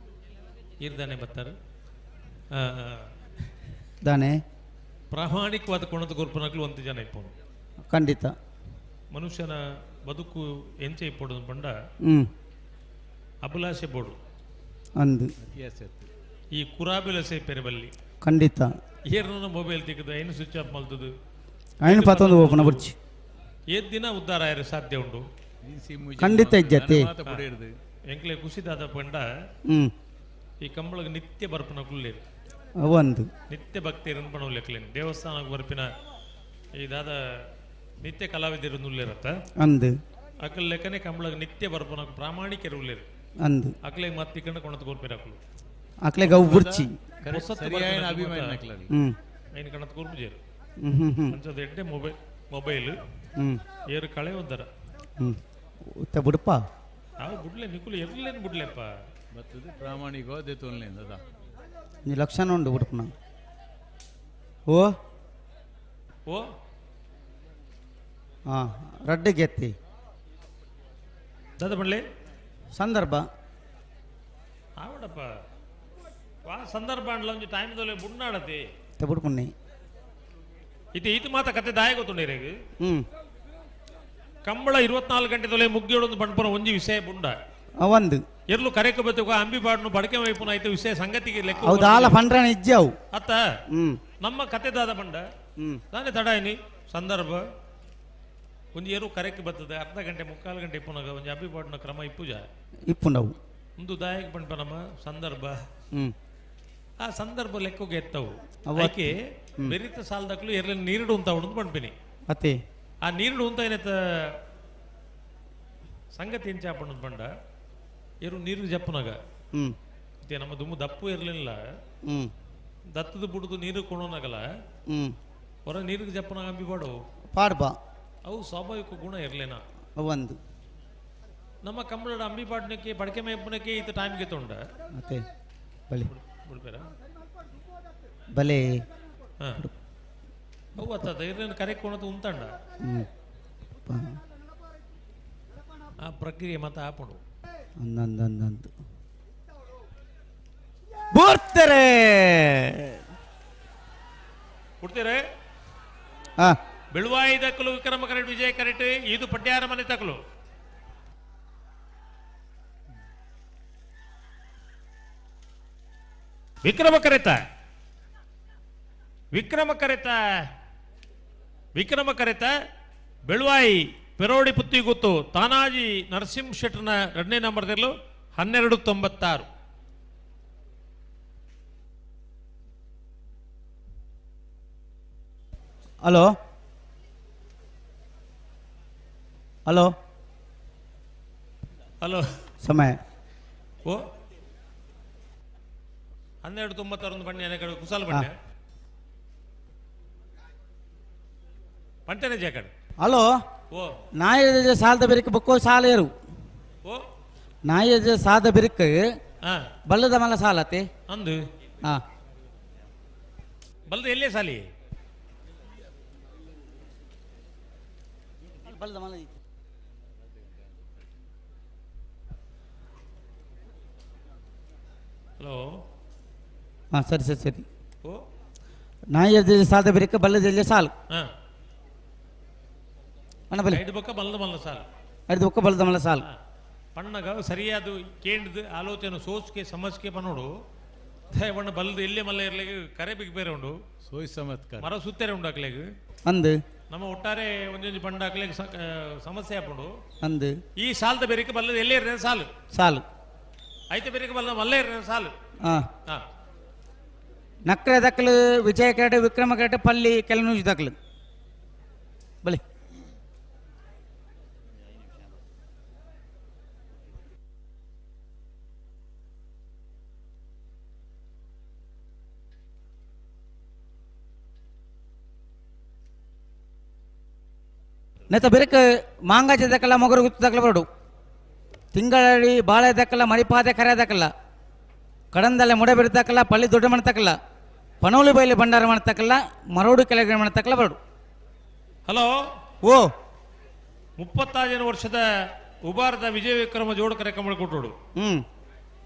ಈರ್ದಾನೆ ಬತ್ತಾರೆ ದಾನೆ ಪ್ರಾಮಾಣಿಕವಾದ ಕೊಣದ ಕೊರ್ಪನಕ್ಲು ಒಂದು ಜನ ಇಪ್ಪನು ಖಂಡಿತ ಮನುಷ್ಯನ ಬದುಕು ಎಂಚೆ ಇಪ್ಪೊಡು ಪಂಡ ಅಭಿಲಾಷೆ ಬೋಡು ಅಂದು ಈ ಕುರಾಬಿಲಸೆ ಪೆರಬಲ್ಲಿ ಖಂಡಿತ ಏರ್ನ ಮೊಬೈಲ್ ತಿಕ್ಕದು ಐನು ಸ್ವಿಚ್ ಆಫ್ ಮಲ್ತದು ಐನು ಪತ್ತೊಂದು ಓಪನ ಬುರ್ಚಿ ಏದ್ ದಿನ ಉದ್ಧಾರ ಆಯರೆ ಸಾಧ್ಯ ಉಂಟು ಖಂಡಿತ ಇಜ್ಜತೆ ಎಂಕ್ಲೆ ಖುಷಿದಾದ ಪಂಡ ಈ ಕಂಬಳಗ ನಿತ್ಯ ಬರ್ಪನ ಕುಲ್ಲೇರು ಒಂದು ನಿತ್ಯ ಭಕ್ತಿಯರನ್ನು ಪಣವು ದೇವಸ್ಥಾನಕ್ಕೆ ಬರ್ಪಿನ ಈ ದಾದ ನಿತ್ಯ ಕಲಾವಿದರು ಉಲ್ಲೇರತ್ತ ಅಂದು ಅಕಲ್ ಲೆಕ್ಕನೆ ಕಂಬಳಗ ನಿತ್ಯ ಬರ್ಪನ ಪ್ರಾಮಾಣಿಕರು ಉಲ್ಲೇರು ಅಂದು ಅಕ್ಲೆ ಮತ್ತೆ ಕಂಡು ಕೊಣತ್ ಕೊರ್ಪಿರ ಅಕ್ಲು ಅಕ್ಲೆಗೆ ಅವು ಬುರ್ಚಿ ಐನು ಕಣತ್ ಕೊರ್ಪುಜೇರು ಅಂಚದ ಎಡ್ಡೆ ಮೊಬೈಲ್ ಮೊಬೈಲ್ ಏರು ಕಳೆ ಒಂದರ ಉತ್ತ ಬುಡಪ್ಪ ಅವು ಬುಡ್ಲೆ ನಿಕುಲು ಎರ್ಲೇನು ಬುಡ್ಲೆಪ್ಪ ಬತ್ತದು ಪ್ರಾಮಾಣಿಕ ದೇತೋನ್ಲೇಂದ ನೀ ಲಕ್ಷಣ ಉಂಡು ಬುಡಪ್ಪನ ಓ ಓ ಹಾಂ ರಡ್ಡಿಗೆ ಗೆತ್ತಿ ದಾದ ಬಡ್ಲೆ ಸಂದರ್ಭ ಆವಡಪ್ಪ ವಾ ಸಂದರ್ಭ ಅಂಡ್ಲ ಒಂಜಿ ಟೈಮ್ ದೊಲೆ ಬುಡ್ನಾಡತಿ ಬುಡ್ಪುಣ್ಣಿ ಇದು ಈತ ಮಾತ ಕತೆ ದಾಯ ಗೊತ್ತುಂಡು ಕಂಬಳ 24 ಗಂಟೆ ತೊಲೆ ಮುಗ್ಗಿಯೊಡೊಂದು ಬಂಡ್ಪುನ ಒಂಜಿ ವಿಷಯ ಬುಂಡ. ಒಂದು ಎರ್ಲು ಕರೆಕ ಬತ್ತುಕ ಅಂಬಿ ಪಾಡ್ನು ಬಡಕೆ ವೈಪುನ ಐತೆ ವಿಷಯ ಸಂಗತಿಗೆ ಲೆಕ್ಕ ಅವು ದಾಲ ಪಂಡ್ರನ ಇಜ್ಜಿ ಅವು ಅತ್ತ ನಮ್ಮ ಕತೆ ದಾದ ಪಂಡ ನಾನೇ ತಡಾಯಿನಿ ಸಂದರ್ಭ ಒಂಜಿ ಏರು ಕರೆಕ್ ಬರ್ತದೆ ಅರ್ಧ ಗಂಟೆ ಮುಕ್ಕಾಲು ಗಂಟೆ ಇಪ್ಪುನಾಗ ಒಂಜಿ ಅಂಬಿ ಪಾಡ್ನ ಕ್ರಮ ಇಪ್ಪುಜ ಇಪ್ಪುಂಡವು ಒಂದು ದಾಯಕ ಪಂಡ ನಮ್ಮ ಸಂದರ್ಭ ಆ ಸಂದರ್ಭ ಲೆಕ್ಕಗೆ ಎತ್ತವು ಅದಕ್ಕೆ ಬೆರಿತ ಸಾಲದಕ್ಲು ಎರ್ಲ ನೀರುಡು ಅಂತ ಉಂಡು ಪಂಪಿನಿ ಅತ್ತೆ ಆ ನೀರುಡು ಅಂತ ಏನತ್ತ ಸಂಗತಿ ಎಂಚ ಪಂಡ ಏರು ನೀರು ಜಪ್ಪನಾಗ ಮತ್ತೆ ನಮ್ಮ ದುಮ್ಮು ದಪ್ಪು ಇರಲಿಲ್ಲ ದತ್ತದ ಬುಡುದು ನೀರು ಕೊಣೋನಾಗಲ್ಲ ಹೊರ ನೀರಿಗೆ ಜಪ್ಪನಾಗ ಅಂಬಿ ಪಾಡು ಪಾಡ್ಬಾ ಅವು ಸ್ವಾಭಾವಿಕ ಗುಣ ಇರಲಿಲ್ಲ ಒಂದು ನಮ್ಮ ಕಂಬಳದ ಅಂಬಿ ಪಾಡ್ನಕ್ಕೆ ಬಡಕೆ ಮೇಪನಕ್ಕೆ ಈತ ಟೈಮ್ಗೆ ತೊಂಡ ಅತ್ತೆ ಬಲೆ ಬಿಡ್ಬೇರ ಬಲೆ ಅವು ಅತ್ತ ಇರ್ಲೇನು ಕರೆ ಕೊಣದು ಉಂತಂಡ ಆ ಪ್ರಕ್ರಿಯೆ ಮತ್ತೆ ಆಪಡು ಅಂದಂದಂದಂದು ಬರ್ತಾರೆ ಕೊಡ್ತೀರೆ ಬೆಳುವಾಯಿ ದಕ್ಕಲು ವಿಕ್ರಮ ಕರೆಟ್ ವಿಜಯ ಕರೆಟ್ ಇದು ಪಡ್ಯಾರ ಮನೆ ತಕಲು ವಿಕ್ರಮ ಕರೆತ ವಿಕ್ರಮ ಕರೆತ ವಿಕ್ರಮ ಕರೆತ ಬೆಳುವಾಯಿ ಪೆರೋಡಿ ಪುತ್ತಿಗುತ್ತು ತಾನಾಜಿ ನರಸಿಂಹ ಶೆಟ್ಟರ್ನ ಎರಡನೇ ನಂಬರ್ ತೆರಲು 12.96. ಹಲೋ ಹಲೋ ಹಲೋ ಸಮಯ ಓ 12.96 ಬಣ್ಣೆ ಕಡೆ ಕುಸಾಲ ಬಣ್ಣೆ ಪಂಟನೆ ಜೇಕಡೆ. ಹಲೋ ಓ ನಾಯ ಸಾಲದ ಬೆರಿಕೆ ಬೊಕ್ಕೋ ಸಾಲ ಏರು. ಓ ನಾಯ ಸಾದ ಬೆರಿಕೆ ಬಲ್ಲದ ಮಲ್ಲ ಸಾಲತೆ ಅಂದು ಹಾ ಬಲ್ಲದ ಎಲ್ಲೇ ಸಾಲಿ ಬಲ್ಲದ ಮಲ್ಲ. ಹಲೋ ಹಾಂ ಸರಿ ಸರಿ ಸರಿ. ಓ ನಾಯ ಸಾಲದ ಬೆರಿಕೆ ಬಲ್ಲದ ಎಲ್ಲೇ ಸಾಲು. ಹಾಂ ಅಣ್ಣ ಬಲಿ ಐದು ಬೊಕ್ಕ ಬಲ್ಲದ ಮಲ್ಲ ಸಾಲು. ಐದು ಬೊಕ್ಕ ಬಲ್ಲದ ಮಲ್ಲ ಸಾಲು. ಪಣ್ಣಗ ಸರಿಯಾದ ಕೇಂದ್ರದ ಆಲೋಚನೆ ಸೋಚ್ಕೆ ಸಮಸ್ಕೆ ಪನ್ನೋಡು ಬಣ್ಣ ಬಲ್ಲದ ಎಲ್ಲೇ ಮಲ್ಲ ಇರ್ಲಿಕ್ಕೆ ಕರೆ ಬಿಗ್ ಬೇರೆ ಉಂಡು ಸೋಯ್ ಸಮತ್ಕಾರ ಮರ ಸುತ್ತೇರೆ ಉಂಡು ಅಕ್ಲೆಗ್ ಅಂದು ನಮ್ಮ ಒಟ್ಟಾರೆ ಒಂದೊಂದು ಪಂಡ ಅಕ್ಲೆಗ್ ಸಮಸ್ಯೆ ಆಪುಂಡು ಅಂದು ಈ ಸಾಲದ ಬೇರೆಗೆ ಬಲ್ಲದ ಎಲ್ಲೇ ಇರ್ರೆ ಸಾಲು ಸಾಲು ಐತೆ ಬೇರೆಗೆ ಬಲ್ಲದ ಮಲ್ಲ ಇರ್ರೆ ಸಾಲು. ಹಾಂ ಹಾಂ ನಕ್ರೆ ದಕ್ಕಲು ವಿಜಯ ಕರಟೆ ವಿಕ್ರಮ ಕರಟೆ ಪಲ್ಲಿ ಕೆಲನೂಜು ದಕ್ಕಲು ಬಲಿ ನೆತ್ತ ಬೆರಕ ಮಾಂಗಾಜ ದಕ್ಕಲ್ಲ ಮೊಗರು ಗುತ್ತು ದಕ್ಕಲ ಬರಡು ತಿಂಗಳಡಿ ಬಾಳೆ ದಕ್ಕಲ್ಲ ಮರಿಪಾದೆ ಕರೆ ದಕ್ಕಲ್ಲ ಕಡಂದಲ್ಲೇ ಮುಡೆ ಬಿಡ್ತಕ್ಕಲ್ಲ ಪಳ್ಳಿ ದೊಡ್ಡ ಮಾಡ್ತಕ್ಕಲ್ಲ ಪನೋಲಿ ಬೈಲಿ ಭಂಡಾರ ಮಾಡ್ತಕ್ಕಲ್ಲ ಮರೋಡು ಕೆಳಗಡೆ ಮಾಡ್ತಕ್ಕಲ್ಲ ಬರಡು. ಹಲೋ ಓ 36 ವರ್ಷದ ಉಬಾರದ ವಿಜಯ ವಿಕ್ರಮ ಜೋಡ ಕಾರ್ಯಕ್ರಮ ಕೂಟೋಡು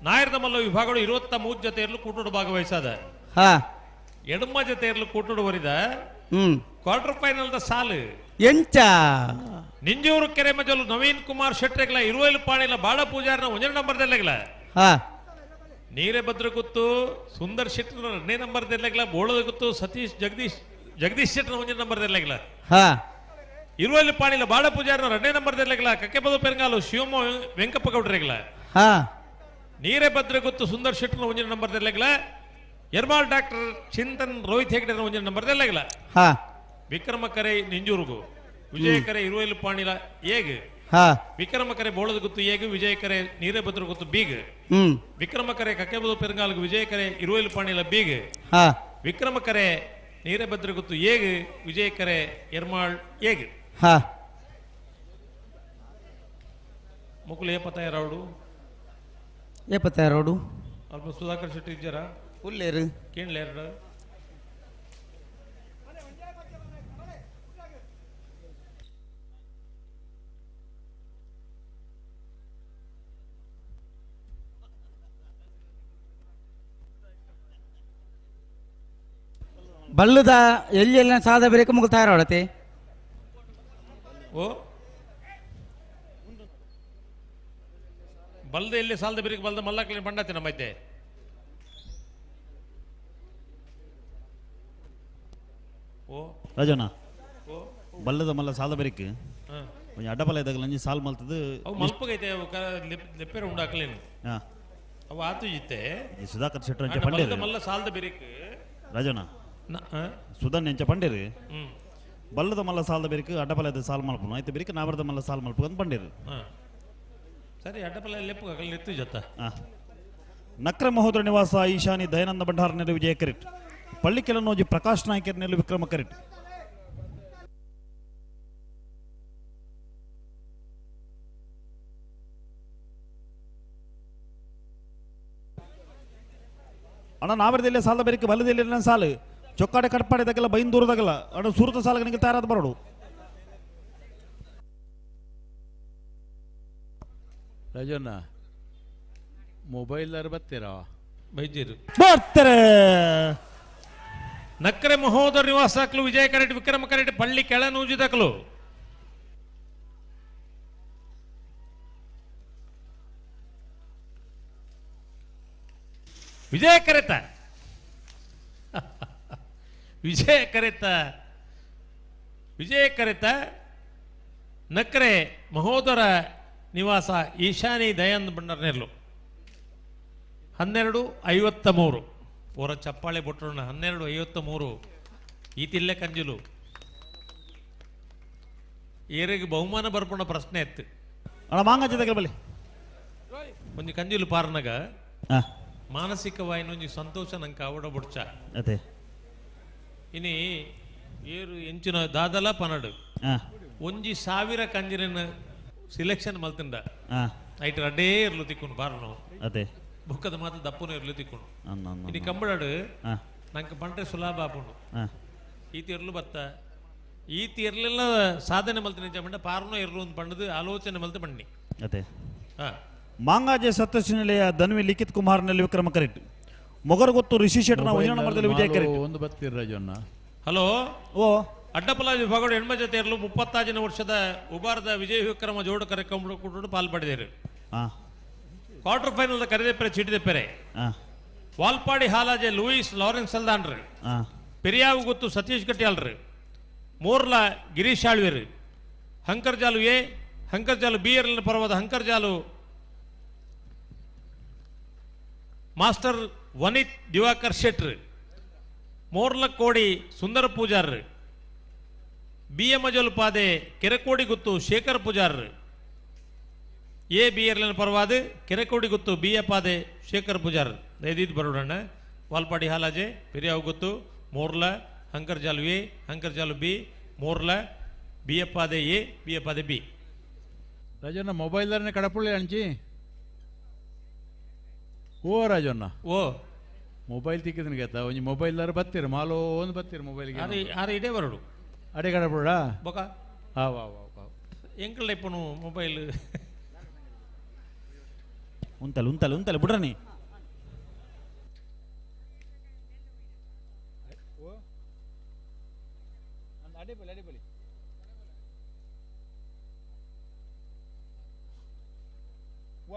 ನಾಯರದ ಮಲ್ಲ ವಿಭಾಗಗಳು 23 ಜೊತೆ ಇರಲು ಕೂಟೋಡು ಭಾಗವಹಿಸಾದ ಹಾ ಎಡಮ ಜೊತೆ ಇರಲು ಕೂಟೋಡು ವರಿದ ಕ್ವಾರ್ಟರ್ ಫೈನಲ್ the ಸಾಲು ಎಂಚ ನಿಂಜೂರು ಕೆರೆ ಮಜಲು ನವೀನ್ ಕುಮಾರ್ ಶೆಟ್ಟರೆಗ್ಲ ಇರುವೈಲು ಪಾಣಿಲ ಬಾಳ ಪೂಜಾರನ ಒಂದನೇ ನಂಬರ್ ದೆಲ್ಲೆಗ್ಲ ನೀರೇ ಭದ್ರ ಗುತ್ತು ಸುಂದರ್ ಶೆಟ್ಟರ್ ಎರಡನೇ ನಂಬರ್ ದೆಲ್ಲೆಗ್ಲ ಬೋಳದ ಗುತ್ತು ಸತೀಶ್ ಜಗದೀಶ್ ಜಗದೀಶ್ ಶೆಟ್ಟರ್ ಒಂದನೇ ನಂಬರ್ ದೆಲ್ಲೆಗ್ಲ ಇರುವೈಲು ಪಾಣಿಲ ಬಾಳ ಪೂಜಾರನ ಎರಡನೇ ನಂಬರ್ ದೆಲ್ಲೆಗ್ಲ ಕಕ್ಕೆಪದ ಪೆರಂಗಾಲು ಶಿವಮ್ಮ ವೆಂಕಪ್ಪ ಗೌಡ್ರೆಗ್ಲ ನೀರೇ ಭದ್ರ ಗುತ್ತು ಸುಂದರ್ ಶೆಟ್ಟರ್ ಒಂದನೇ ನಂಬರ್ ದೆಲ್ಲೆಗ್ಲ ಎರ್ಮಾಲ್ ಡಾಕ್ಟರ್ ಚಿಂತನ್ ರೋಹಿತ್ ಹೆಗ್ಡೆ ಒಂದನೇ ನಂಬರ್ ದೆಲ್ಲೆಗ್ಲ ವಿಕ್ರಮ ಕರೆ ನಿಂಜೂರುಗು ವಿಜಯ ಕರೆ ಇರುವೈಲು ಪಾಣಿಲ ಏಗ್ ವಿಕ್ರಮ ಕರೆ ಬೋಳದ ಗುತ್ತು ಏಗ್ ವಿಜಯ ಕರೆ ನೀರೇ ಭದ್ರ ಗುತ್ತು ಬೀಗ್ ವಿಕ್ರಮ ಕರೆ ಕಕ್ಕೆಬದು ಪೆರಂಗಾಲ್ಗು ವಿಜಯ ಕರೆ ಇರುವೈಲು ಪಾಣಿಲ ಬೀಗ್ ವಿಕ್ರಮ ಕರೆ ನೀರೇ ಭದ್ರ ಗುತ್ತು ಏಗ್ ವಿಜಯ ಕರೆ ಎರ್ಮಾಳ್ ಏಗ್ ಮುಕುಲು ಏ ಪತ್ತಾಯರವಡು ಏ ಪತ್ತಾಯರವಡು ಅಲ್ಪ ಸುಧಾಕರ್ ಶೆಟ್ಟಿ ಇದ್ದಾರಾ ಉಲ್ಲೇರು ಕೇಳಲೇರು ಬಲ್ಲದ ಎಲ್ಲಿ ಎಲ್ಲ ಸಾದ ಬೇರೆ ಮುಗ ತಯಾರಾಡತೆ ಓ ಬಲ್ದ ಇಲ್ಲಿ ಸಾಲದ ಬಿರಿಗೆ ಬಲ್ದ ಮಲ್ಲಕ್ಲಿನ ಬಂಡಾತಿ ನಮ್ಮೈತೆ. ಓ ರಾಜಣ್ಣ ಬಲ್ಲದ ಮಲ್ಲ ಸಾಲದ ಬೆರಿಕ್ ಒಂಜಿ ಅಡ್ಡಬಲ ಇದ್ದಾಗಲ ಒಂಜಿ ಸಾಲ್ ಮಲ್ತದ್ದು ಅವು ಮಲ್ಪಗೈತೆ, ಅವು ಲೆಪ್ಪೆರೆ ಉಂಡಾಕ್ಲೇನು ಅವು ಆತು ಇತ್ತೆ. ಈ ಸುಧಾಕರ್ ಶೆಟ್ಟರ್ ಅಂಚ ಪಂಡೇರು ಮಲ್ಲ ಸಾಲದ ಬೆರಿಕ್ ರಾಜಣ್ಣ ಸುಧನ್ ಎಂಚ ಪಂಡೇರು ಬಲ್ಲದ ಮಲ್ಲ ಸಾಲದ ಬೆರಿಕ್ ಅಡ್ಡಬಲ ಇದ್ದ ಸಾಲ್ ಮಲ್ಪನು ಐತೆ ಬೆರಿಕ್ ನಾವರದ ಮಲ್ಲ ಸಾಲ್ ಮಲ್ಪು ಅಂತ ಪಂಡೇರು. ಸರಿ ಅಡ್ಡಬಲ ಲೆಪ್ಪು ಅಕಲ್ ನೆತ್ತು ಜೊತ. ನಕ್ರ ಮಹೋದರ ನಿವಾಸ ಈಶಾನಿ ದಯಾನಂದ ಭಂಡಾರ ನೆಲೆ ವಿಜಯ ಕರಿಟ್, ಪಳ್ಳಿಕೆಲನೋಜಿ ಪ್ರಕಾಶ್ ನಾಯ್ಕರ್ ನೆಲೆ ವಿಕ್ರಮ ಕರಿಟ್. ಅಣ್ಣ ನಾವರದಲ್ಲಿ ಸಾಲದ ಬೇರೆ ಬಲದಲ್ಲಿ ನನ್ನ ಸಾಲು ಚೊಕ್ಕಾಡೆ ಕಟ್ಪಾಡೆ ತಗಲ್ಲ ಬೈಂದೂರದಾಗಲ್ಲ ಅಣ್ಣ ಸೂರತ ಸಾಲಕ್ಕೆ ನಿಮಗೆ ತಯಾರಾದ ಬರೋಡು. ರಾಜಣ್ಣ ಮೊಬೈಲ್ ಬರ್ತೀರಾ ಬೈಜೀರು ಬರ್ತಾರೆ. ನಕ್ರೆ ಮಹೋದರ ನಿವಾಸಕ್ಲು ವಿಜಯ ಕರೆಟ್ ವಿಕ್ರಮ ಕರೆಟ್ ಪಳ್ಳಿ ಕೆಳನೂಜಿದಕ್ಲು. ವಿಜಯ ಕರೆತ ವಿಜಯ ಕರೆತ ವಿಜಯ ಕರೆತ ನಕ್ರೆ ಮಹೋದರ ನಿವಾಸ ಈಶಾನಿ ದಯಾನಂದ ಭಂಡಾರ ನೆರ್ಲು. 12:53 ಓರ ಚಪ್ಪಾಳೆ ಬೊಟ್ಟೋಣ. 12:53 ಈತಿಲ್ಲೆ ಕಂಜುಲು ಏರಿಗೆ ಬಹುಮಾನ ಬರ್ಪುಣ ಪ್ರಶ್ನೆ ಎತ್ತು. ಅಣ್ಣ ಮಾಂಗಜ್ಜದ ಬಲ್ಲಿ ಒಂಜಿ ಕಂಜುಲು ಪಾರ್ನಗ ಮಾನಸಿಕವಾಯಿನ ಒಂಜಿ ಸಂತೋಷ ನಂಗೆ ಅವಡ ಬುಡ್ಚ. ಅದೇ ಇನಿ ಏರು ಎಂಚಿನ ದಾದಲ ಪನಡು ಒಂಜಿ 1000 ಕಂಜಿನ ಸಿಲೆಕ್ಷನ್ ಮಲ್ತಿಂದ ಐಟ್ ರಡ್ಡೇ ಇರ್ಲು ತಿಕ್ಕೊಂಡು ಬಾರನು. ಅದೇ ಬುಕ್ಕದ ಮಾತ್ರ ದಪ್ಪನ ಇರ್ಲು ತಿಕ್ಕೊಂಡು ಇನಿ ಕಂಬಳಡು ನಂಗೆ ಪಂಡ್ರೆ ಸುಲಭ ಆಪುಂಡು. ಈತಿ ಇರ್ಲು ಬತ್ತ ಈತಿ ಇರ್ಲಿಲ್ಲ ಸಾಧನೆ ಮಲ್ತಿನ ಬಂಡ ಪಾರನೋ ಇರ್ಲು ಅಂತ ಪಂಡದು ಆಲೋಚನೆ ಮಲ್ತು ಬಣ್ಣಿ. ಅದೇ ಮಾಂಗಾಜೆ ಸತ್ತಶಿನೆಲೆಯ ಧನ್ವಿ ಲಿಖಿತ್ ಕುಮಾರ್ನಲ್ಲಿ ವಿಕ್ರಮ ಕರೆಟ್, ಮೊಗರಗೊತ್ತು ಋಷಿ ಶೆಟ್ಟರ್ನ ಒಂದನೇ ನಂಬರ್ದಲ್ಲಿ ವಿಜಯ ಕರೆಟ್. ಒಂದು ಬತ್ತೀರ ರಾಜಣ್ಣ. ಹಲೋ ಓ ಅಡ್ಡಪಲ ವಿಭಾಗ ಹೆಣ್ಮ ಜೊತೆ ಇರಲು 35 ವರ್ಷದ ಉಬಾರದ ವಿಜಯ ವಿಕ್ರಮ ಜೋಡು ಕರೆಕೊಂಡು ಪಾಲ್ ಪಡೆದರು. ಕ್ವಾರ್ಟರ್ ಫೈನಲ್ ಕರೆದೆಪ್ಪರೆ ಚೀಟಿದೆಪ್ಪರೆ ವಾಲ್ಪಾಡಿ ಹಾಲಾಜೆ ಲೂಯಿಸ್ ಲಾರೆನ್ಸ್ ಅಲ್ದಾನ್ರು, ಪೆರಿಯಾವು ಗೊತ್ತು ಸತೀಶ್ ಗಟ್ಟಿಯಾಳ್ರು, ಮೋರ್ಲಾ ಗಿರೀಶ್ ಆಳ್ವೇರು, ಹಂಕರ್ಜಾಲು ಎ ಹಂಕರ್ಜಾಲು ಬಿ ಎರ್ಲಿನ ಪರ್ವದ ಹಂಕರ್ಜಾಲು ಮಾಸ್ಟರ್ ವನಿತ್ ದಿವಾಕರ್ ಶೆಟ್ರು, ಮೋರ್ಲಕೋಡಿ ಸುಂದರ ಪೂಜಾರ್ರು, ಬಿ ಎ ಮಜೋಲ್ಪಾದೆ ಕೆರೆಕೋಡಿ ಗುತ್ತು ಶೇಖರ್ ಪೂಜಾರ್ರು, ಎ ಬಿ ಎರ್ಲಿನ ಪರವಾದ ಕೆರೆಕೋಡಿ ಗುತ್ತು ಬಿ ಎ ಪಾದೆ ಶೇಖರ್ ಪೂಜಾರ್. ದಯದೀದ್ ಬರೋಡಣ್ಣ. ವಾಲ್ಪಾಡಿ ಹಾಲಾಜೆ ಪೆರಿಯಾವು ಗುತ್ತು ಮೋರ್ಲ ಹಂಕರ್ಜಾಲು ಎ ಹಂಕರ್ಜಾಲು ಬಿ ಮೋರ್ಲ ಬಿ ಎ ಪಾದೆ ಎ ಬಿ ಎ ಪಾದೆ ಬಿ. ರಾಜಣ್ಣ ಮೊಬೈಲ್ದಾರನೇ ಕಡಪುಳ್ಳಿ ಅಂಚಿ. ಓ ರಾಜಣ್ಣ ಓ ಮೊಬೈಲ್ ತಿಕ್ಕಿದನ್ ಗೇತ ಒಂಜಿ ಮೊಬೈಲ್ದಾರ ಬತ್ತೀರ ಮಾಲೋ ಒಂದು ಬತ್ತೀರ ಮೊಬೈಲ್ಗೆ ಆರು ಇಡೇ ಬರೋಡು ಅಡೆ ಕಡಪುಡ ಬೊಕ ಹಾ ವಾ ವಾ ವಾ ಎಂಕಲ್ ಇಪ್ಪನು ಮೊಬೈಲ್ ಉಂತಲ್ ಉಂತಲ್ ಉಂತಲ್ ಬಿಡ್ರನಿ.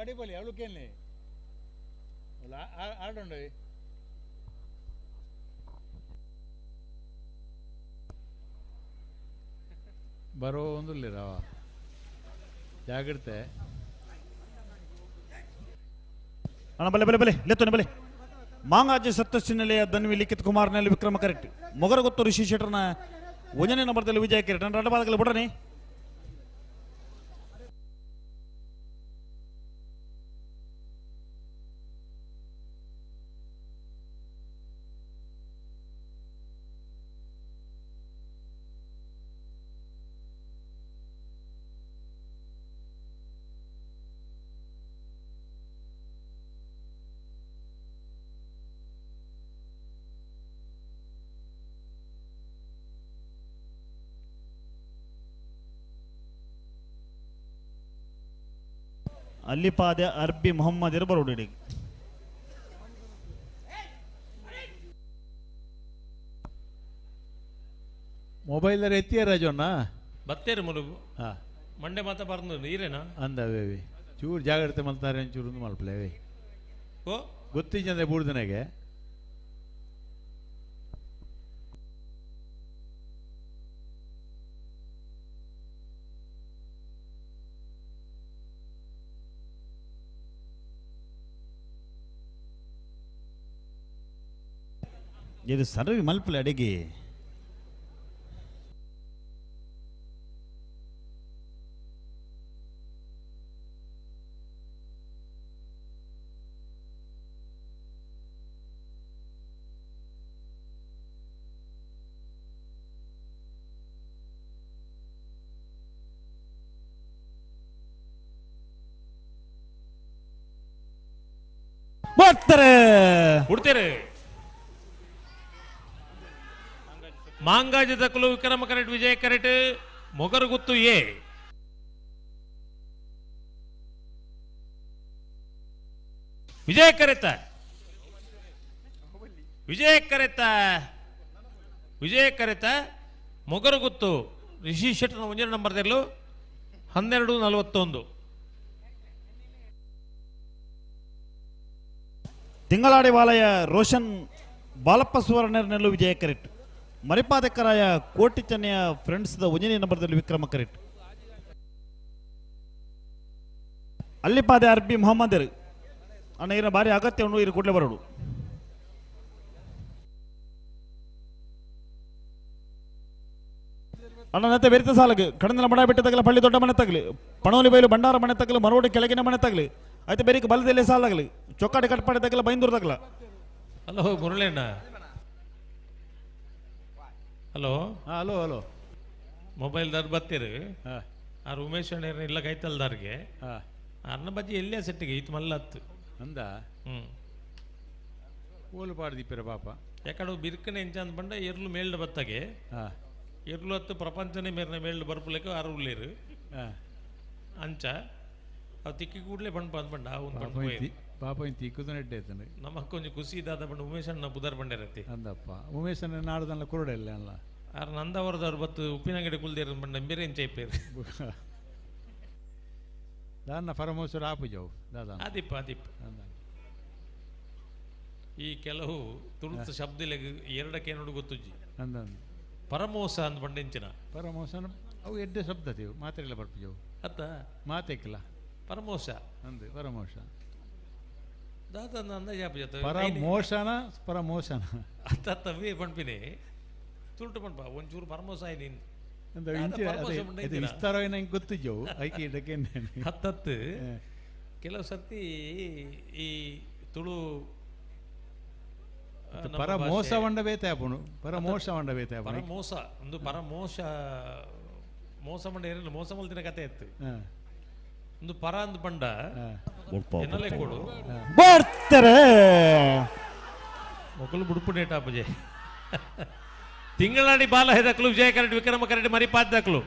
ಅಡಿಬಲಿ ಅವಳು ಕೇಳಿ ಆಡೋಣ. ಬರೋ ಒಂದುಲ್ಲಿರವ ಜಾಗ್ರತೆ ಅಣ್ಣ. ಬಲೆ ಬಲೆ ಬಲೆ ಲೆತ್ತೋನೆ ಬಲೆ. ಮಾಂಗಾಜೆ ಸತ್ತಶಿನೆಲೆಯ ಧನ್ವಿ ಲಿಖಿತ್ ಕುಮಾರ್ನಲ್ಲಿ ವಿಕ್ರಮ ಕರೆಕ್ಟ್, ಮೊಗರಗೊತ್ತು ಋಷಿ ಶೆಟ್ಟರ್ನ ಒಂದನೇ ನಂಬರ್ದಲ್ಲಿ ವಿಜಯ ಕರೆಕ್ಟ್. ನನ್ನ ರಡ್ಡ ಬಿಡ್ರನಿ. ಅಲ್ಲಿಪಾದೆ ಅರ್ಬಿ ಮೊಹಮ್ಮದ್ ಇರಬರೋಡು. ಮೊಬೈಲ್ ಎತ್ತಿಯ ರಾಜಣ್ಣ ಬತ್ತೇರು ಮುಲು ಮಂಡೆ ಮಾತ ಬರ್ದು ಈರೇನಾ ಅಂದವೇವಿ. ಚೂರು ಜಾಗ್ರತೆ ಮಲ್ತಾರೆ ಚೂರು ಮಲ್ಪಲೇವೆ ಓ ಗೊತ್ತಿಜ್ಜಂದೆ ಬೂಡ್ದನೆಗೆ ಇದು ಸರ್ವಿ ಮಲ್ಪಲೆ ಅಡಿಗೆ ಬರ್ತಾರೆ ಬಿಡ್ತೇರೆ ಮಾಂಗಾಜ ದಕ್ಕಲು ವಿಕ್ರಮ ಕರೆಟ್ ವಿಜಯ ಕರೆಟ್ ಮೊಗರುಗುತ್ತು ಎ ವಿಜಯ ಕರೆತ ವಿಜಯ ಕರೆತ ವಿಜಯ ಕರೆತ ಮೊಗರುಗುತ್ತು ರಿಷಿ ಶೆಟ್ಟನ ಒಂಜನೇ ನಂಬರ್ ತೆರಲು 12:41. ತಿಂಗಳಾಡಿ ವಾಲಯ ರೋಷನ್ ಬಾಲಪ್ಪ ಸುವರ್ಣರ್ನೆಲ್ಲು ವಿಜಯ ಕರೆಟ್ ಮರಿಪಾದಕರಾಯ ಕೋಟಿ ಚೆನ್ನಯ ಫ್ರೆಂಡ್ಸ್ the ಒಂದನೇ ನಂಬರ್ದಲ್ಲಿ ವಿಕ್ರಮ ಕರೆಟ್ ಅಲ್ಲಿಪಾದೆ ಆರ್ ಬಿ ಮೊಹಮ್ಮದ್ ಅಣ್ಣ ಇರ ಭಾರಿ ಅಗತ್ಯವನ್ನು ಇರು ಕೂಡಲೇ ಬರೋಡು. ಅಣ್ಣ ನತ್ತೆ ಬೆರಿತ ಸಾಲಗೆ ಕಡಂದಲ ಮಡ ಬಿಟ್ಟ ತಗಲ ಪಳ್ಳಿ ದೊಡ್ಡ ಮನೆ ತಗಲಿ ಪಣೋಲಿ ಬೈಲು ಭಂಡಾರ ಮನೆ ತಗಲು ಮರೋಡು ಕೆಳಗಿನ ಮನೆ ತಗಲಿ ಆಯ್ತು ಬೇರೆ ಬಲದಲ್ಲೇ ಸಾಲಾಗಲಿ ಚೊಕ್ಕಾಡಿ ಕಟ್ಪಾಡಿ ತಗಲ ಬೈಂದೂರು ತಗಲ. ಹಲೋ ಮುರಳಿಯಣ್ಣ. ಹಲೋ ಹಲೋ ಹಲೋ ಮೊಬೈಲ್ ದಾರ್ ಬತ್ತೀರಿ ಆ ಉಮೇಶ್ ಅಣ್ಣ ಇಲ್ಲ ಕೈತಲ್ದಾರ್ಗೆ ಅರ್ನ ಬಜ್ಜಿ ಎಲ್ಲೇ ಸೆಟ್ಟಿಗೆ ಈತ ಮಲ್ಲತ್ತು ಅಂದ ಹ್ಞೂ ಓಲು ಪಾಡ್ದಿಪ್ಪಿರ ಪಾಪ ಯಾಕಡೆ ಬಿರ್ಕನೆ ಎಂಚ ಅಂದ್ ಬಂಡ ಎರ್ಲು ಮೇಲ್ಡ್ ಬತ್ತಾಗೆ ಎರ್ಲು ಹತ್ತು ಪ್ರಪಂಚನೇ ಮೇರ್ನ ಮೇಲ್ಡ್ ಬರ್ಪುಲೆಕ ಆರು ಉಳ್ಳೇರು ಅಂಚ ಅವು ತಿಕ್ಕಿ ಕೂಡಲೇ ಬಂಡ್ ಬಂದ್ ಬಂಡ ಅವ್ನು ಬಂಡ್ ಪೋಯೆರ್. ಪಾಪ ಇನ್ ತಿಕ್ಕುದು ನೆಡ್ಡೆ ಆಯ್ತಾನೆ ನಮಕ್ ಕೊಂಚ ಖುಷಿ ಇದಾದ ಬಂಡ ಉಮೇಶ್ ಅಣ್ಣ ಪುದರ್ ಬಂಡೇರತಿ ಅಂದಪ್ಪ ಉಮೇಶ್ ಅಣ್ಣ ನಾಡ್ದಲ್ಲ ಕುರುಡಲ್ಲ ಅಲ್ಲ ಆರ್ ನಂದವರದವ್ರು ಬತ್ತು ಉಪ್ಪಿನಂಗಡಿ ಕುಲ್ದೇರ್ ಬಂಡ ಬೇರೆ ಎಂಚ ಐಪೇರು ದಾನ್ನ ಪರಮೋಶ್ವರ ಆಪು ಜಾವು ದಾದಾ ಆದಿಪ್ಪ ಆದಿಪ್ಪ ಈ ಕೆಲವು ತುಳುತ ಶಬ್ದ ಎರಡಕ್ಕೆ ನೋಡು ಗೊತ್ತುಜ್ಜಿ ಅಂದ ಪರಮೋಸ ಅಂದ್ ಬಂಡೆಂಚಿನ ಪರಮೋಸನ ಅವು ಎಡ್ಡೆ ಶಬ್ದ ತೀವು ಮಾತ್ರೆಲ್ಲ ಬರ್ಪು ಜಾವು ಅತ್ತ ಮಾತೆಕ್ಕಿಲ್ಲ ಪರಮೋಸ ಅಂದು ಪರಮೋಷ ದಾದ ಅಂದಾಜ್ ಆಪು ಜೊತೆ ಪರಮೋಷನ ಪರಮೋಷನ ಅತ್ತ ತವೇ ಪಣ್ಪಿನಿ ತುಳುಟು ಪಣ್ಪ ಒಂಚೂರು ಪರಮೋಸ ಆಯ್ ನೀನು ಅಂದ ಇಂಚಿನ ಅದೇ ಇದು ವಿಸ್ತಾರವಾಗಿ ನಂಗೆ ಗೊತ್ತಿದ್ದವು ಐಕೆ ಇದಕ್ಕೆ ಹತ್ತತ್ತು ಕೆಲವು ಸರ್ತಿ ಈ ತುಳು ನಮ್ಮ ಪರಮೋಸ ಭಾಷೆ- ವಂಡ ಬೇತೆ ಆಪುಣು ಪರಮೋಷ ವಂಡ ಬೇತೆ ಆಪುಣು ಪರಮೋಸ ಒಂದು ಪರಮೋಷ ಮೋಸ ಮಂಡ ಏನಿಲ್ಲ ಮೋಸ ಮಲ್ತಿನ ಕತೆ ಇತ್ತು ಒಂದು ಪರ ಅಂದ್ ಬಂಡ ಎನ್ನಲೆ ಕೊಡು ಬರ್ತಾರೆ ಮೊಕಲು ಬುಡುಪು ನೇಟ ಅಪ್ಪಜೆ ತಿಂಗಳಾಡಿ ಬಾಲ ಹೆದಕ್ಲು ವಿಜಯ ಕರಡಿ ವಿಕ್ರಮ ಕರಡಿ ಮರಿಪಾದಕ್ಲು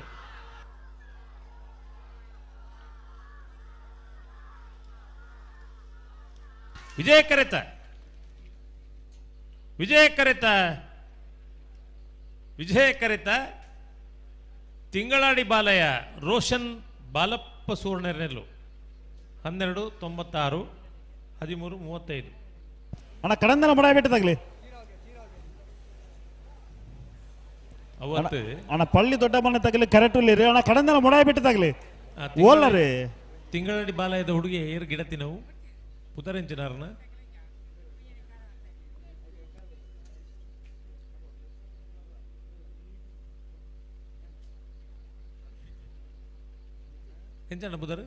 ವಿಜಯ ಕರೆತ ವಿಜಯ ಕರೆತ ವಿಜಯ ಕರೆತ ತಿಂಗಳಾಡಿ ಬಾಲಯ ರೋಷನ್ ಬಾಲಪ್ಪ ಸುವರ್ಣನೆಲ್ಲು 12:96 13:35. ಅಣ್ಣ ಕಡಂದನ ಮಡ ಬಿಟ್ಟದಾಗ್ಲಿ ಅವತ್ತು ಅಣ್ಣ ಪಳ್ಳಿ ದೊಡ್ಡ ಮನೆ ತಗಲಿ ಕರೆಕ್ಟ್ ರೀ ಅಣ್ಣ ಕಡಂದನ ಮೊಡ ಬಿಟ್ಟದಾಗ್ಲಿ ಓಲ್ಲರಿ ತಿಂಗಳಾಡಿ ಬಾಲಯದ ಹುಡುಗಿ ಏರ್ ಗಿಡತಿ ನಾವು ಪುತರೆಂಚಿನಾರನ ಎಂಚಣ್ಣ ಬುದರ್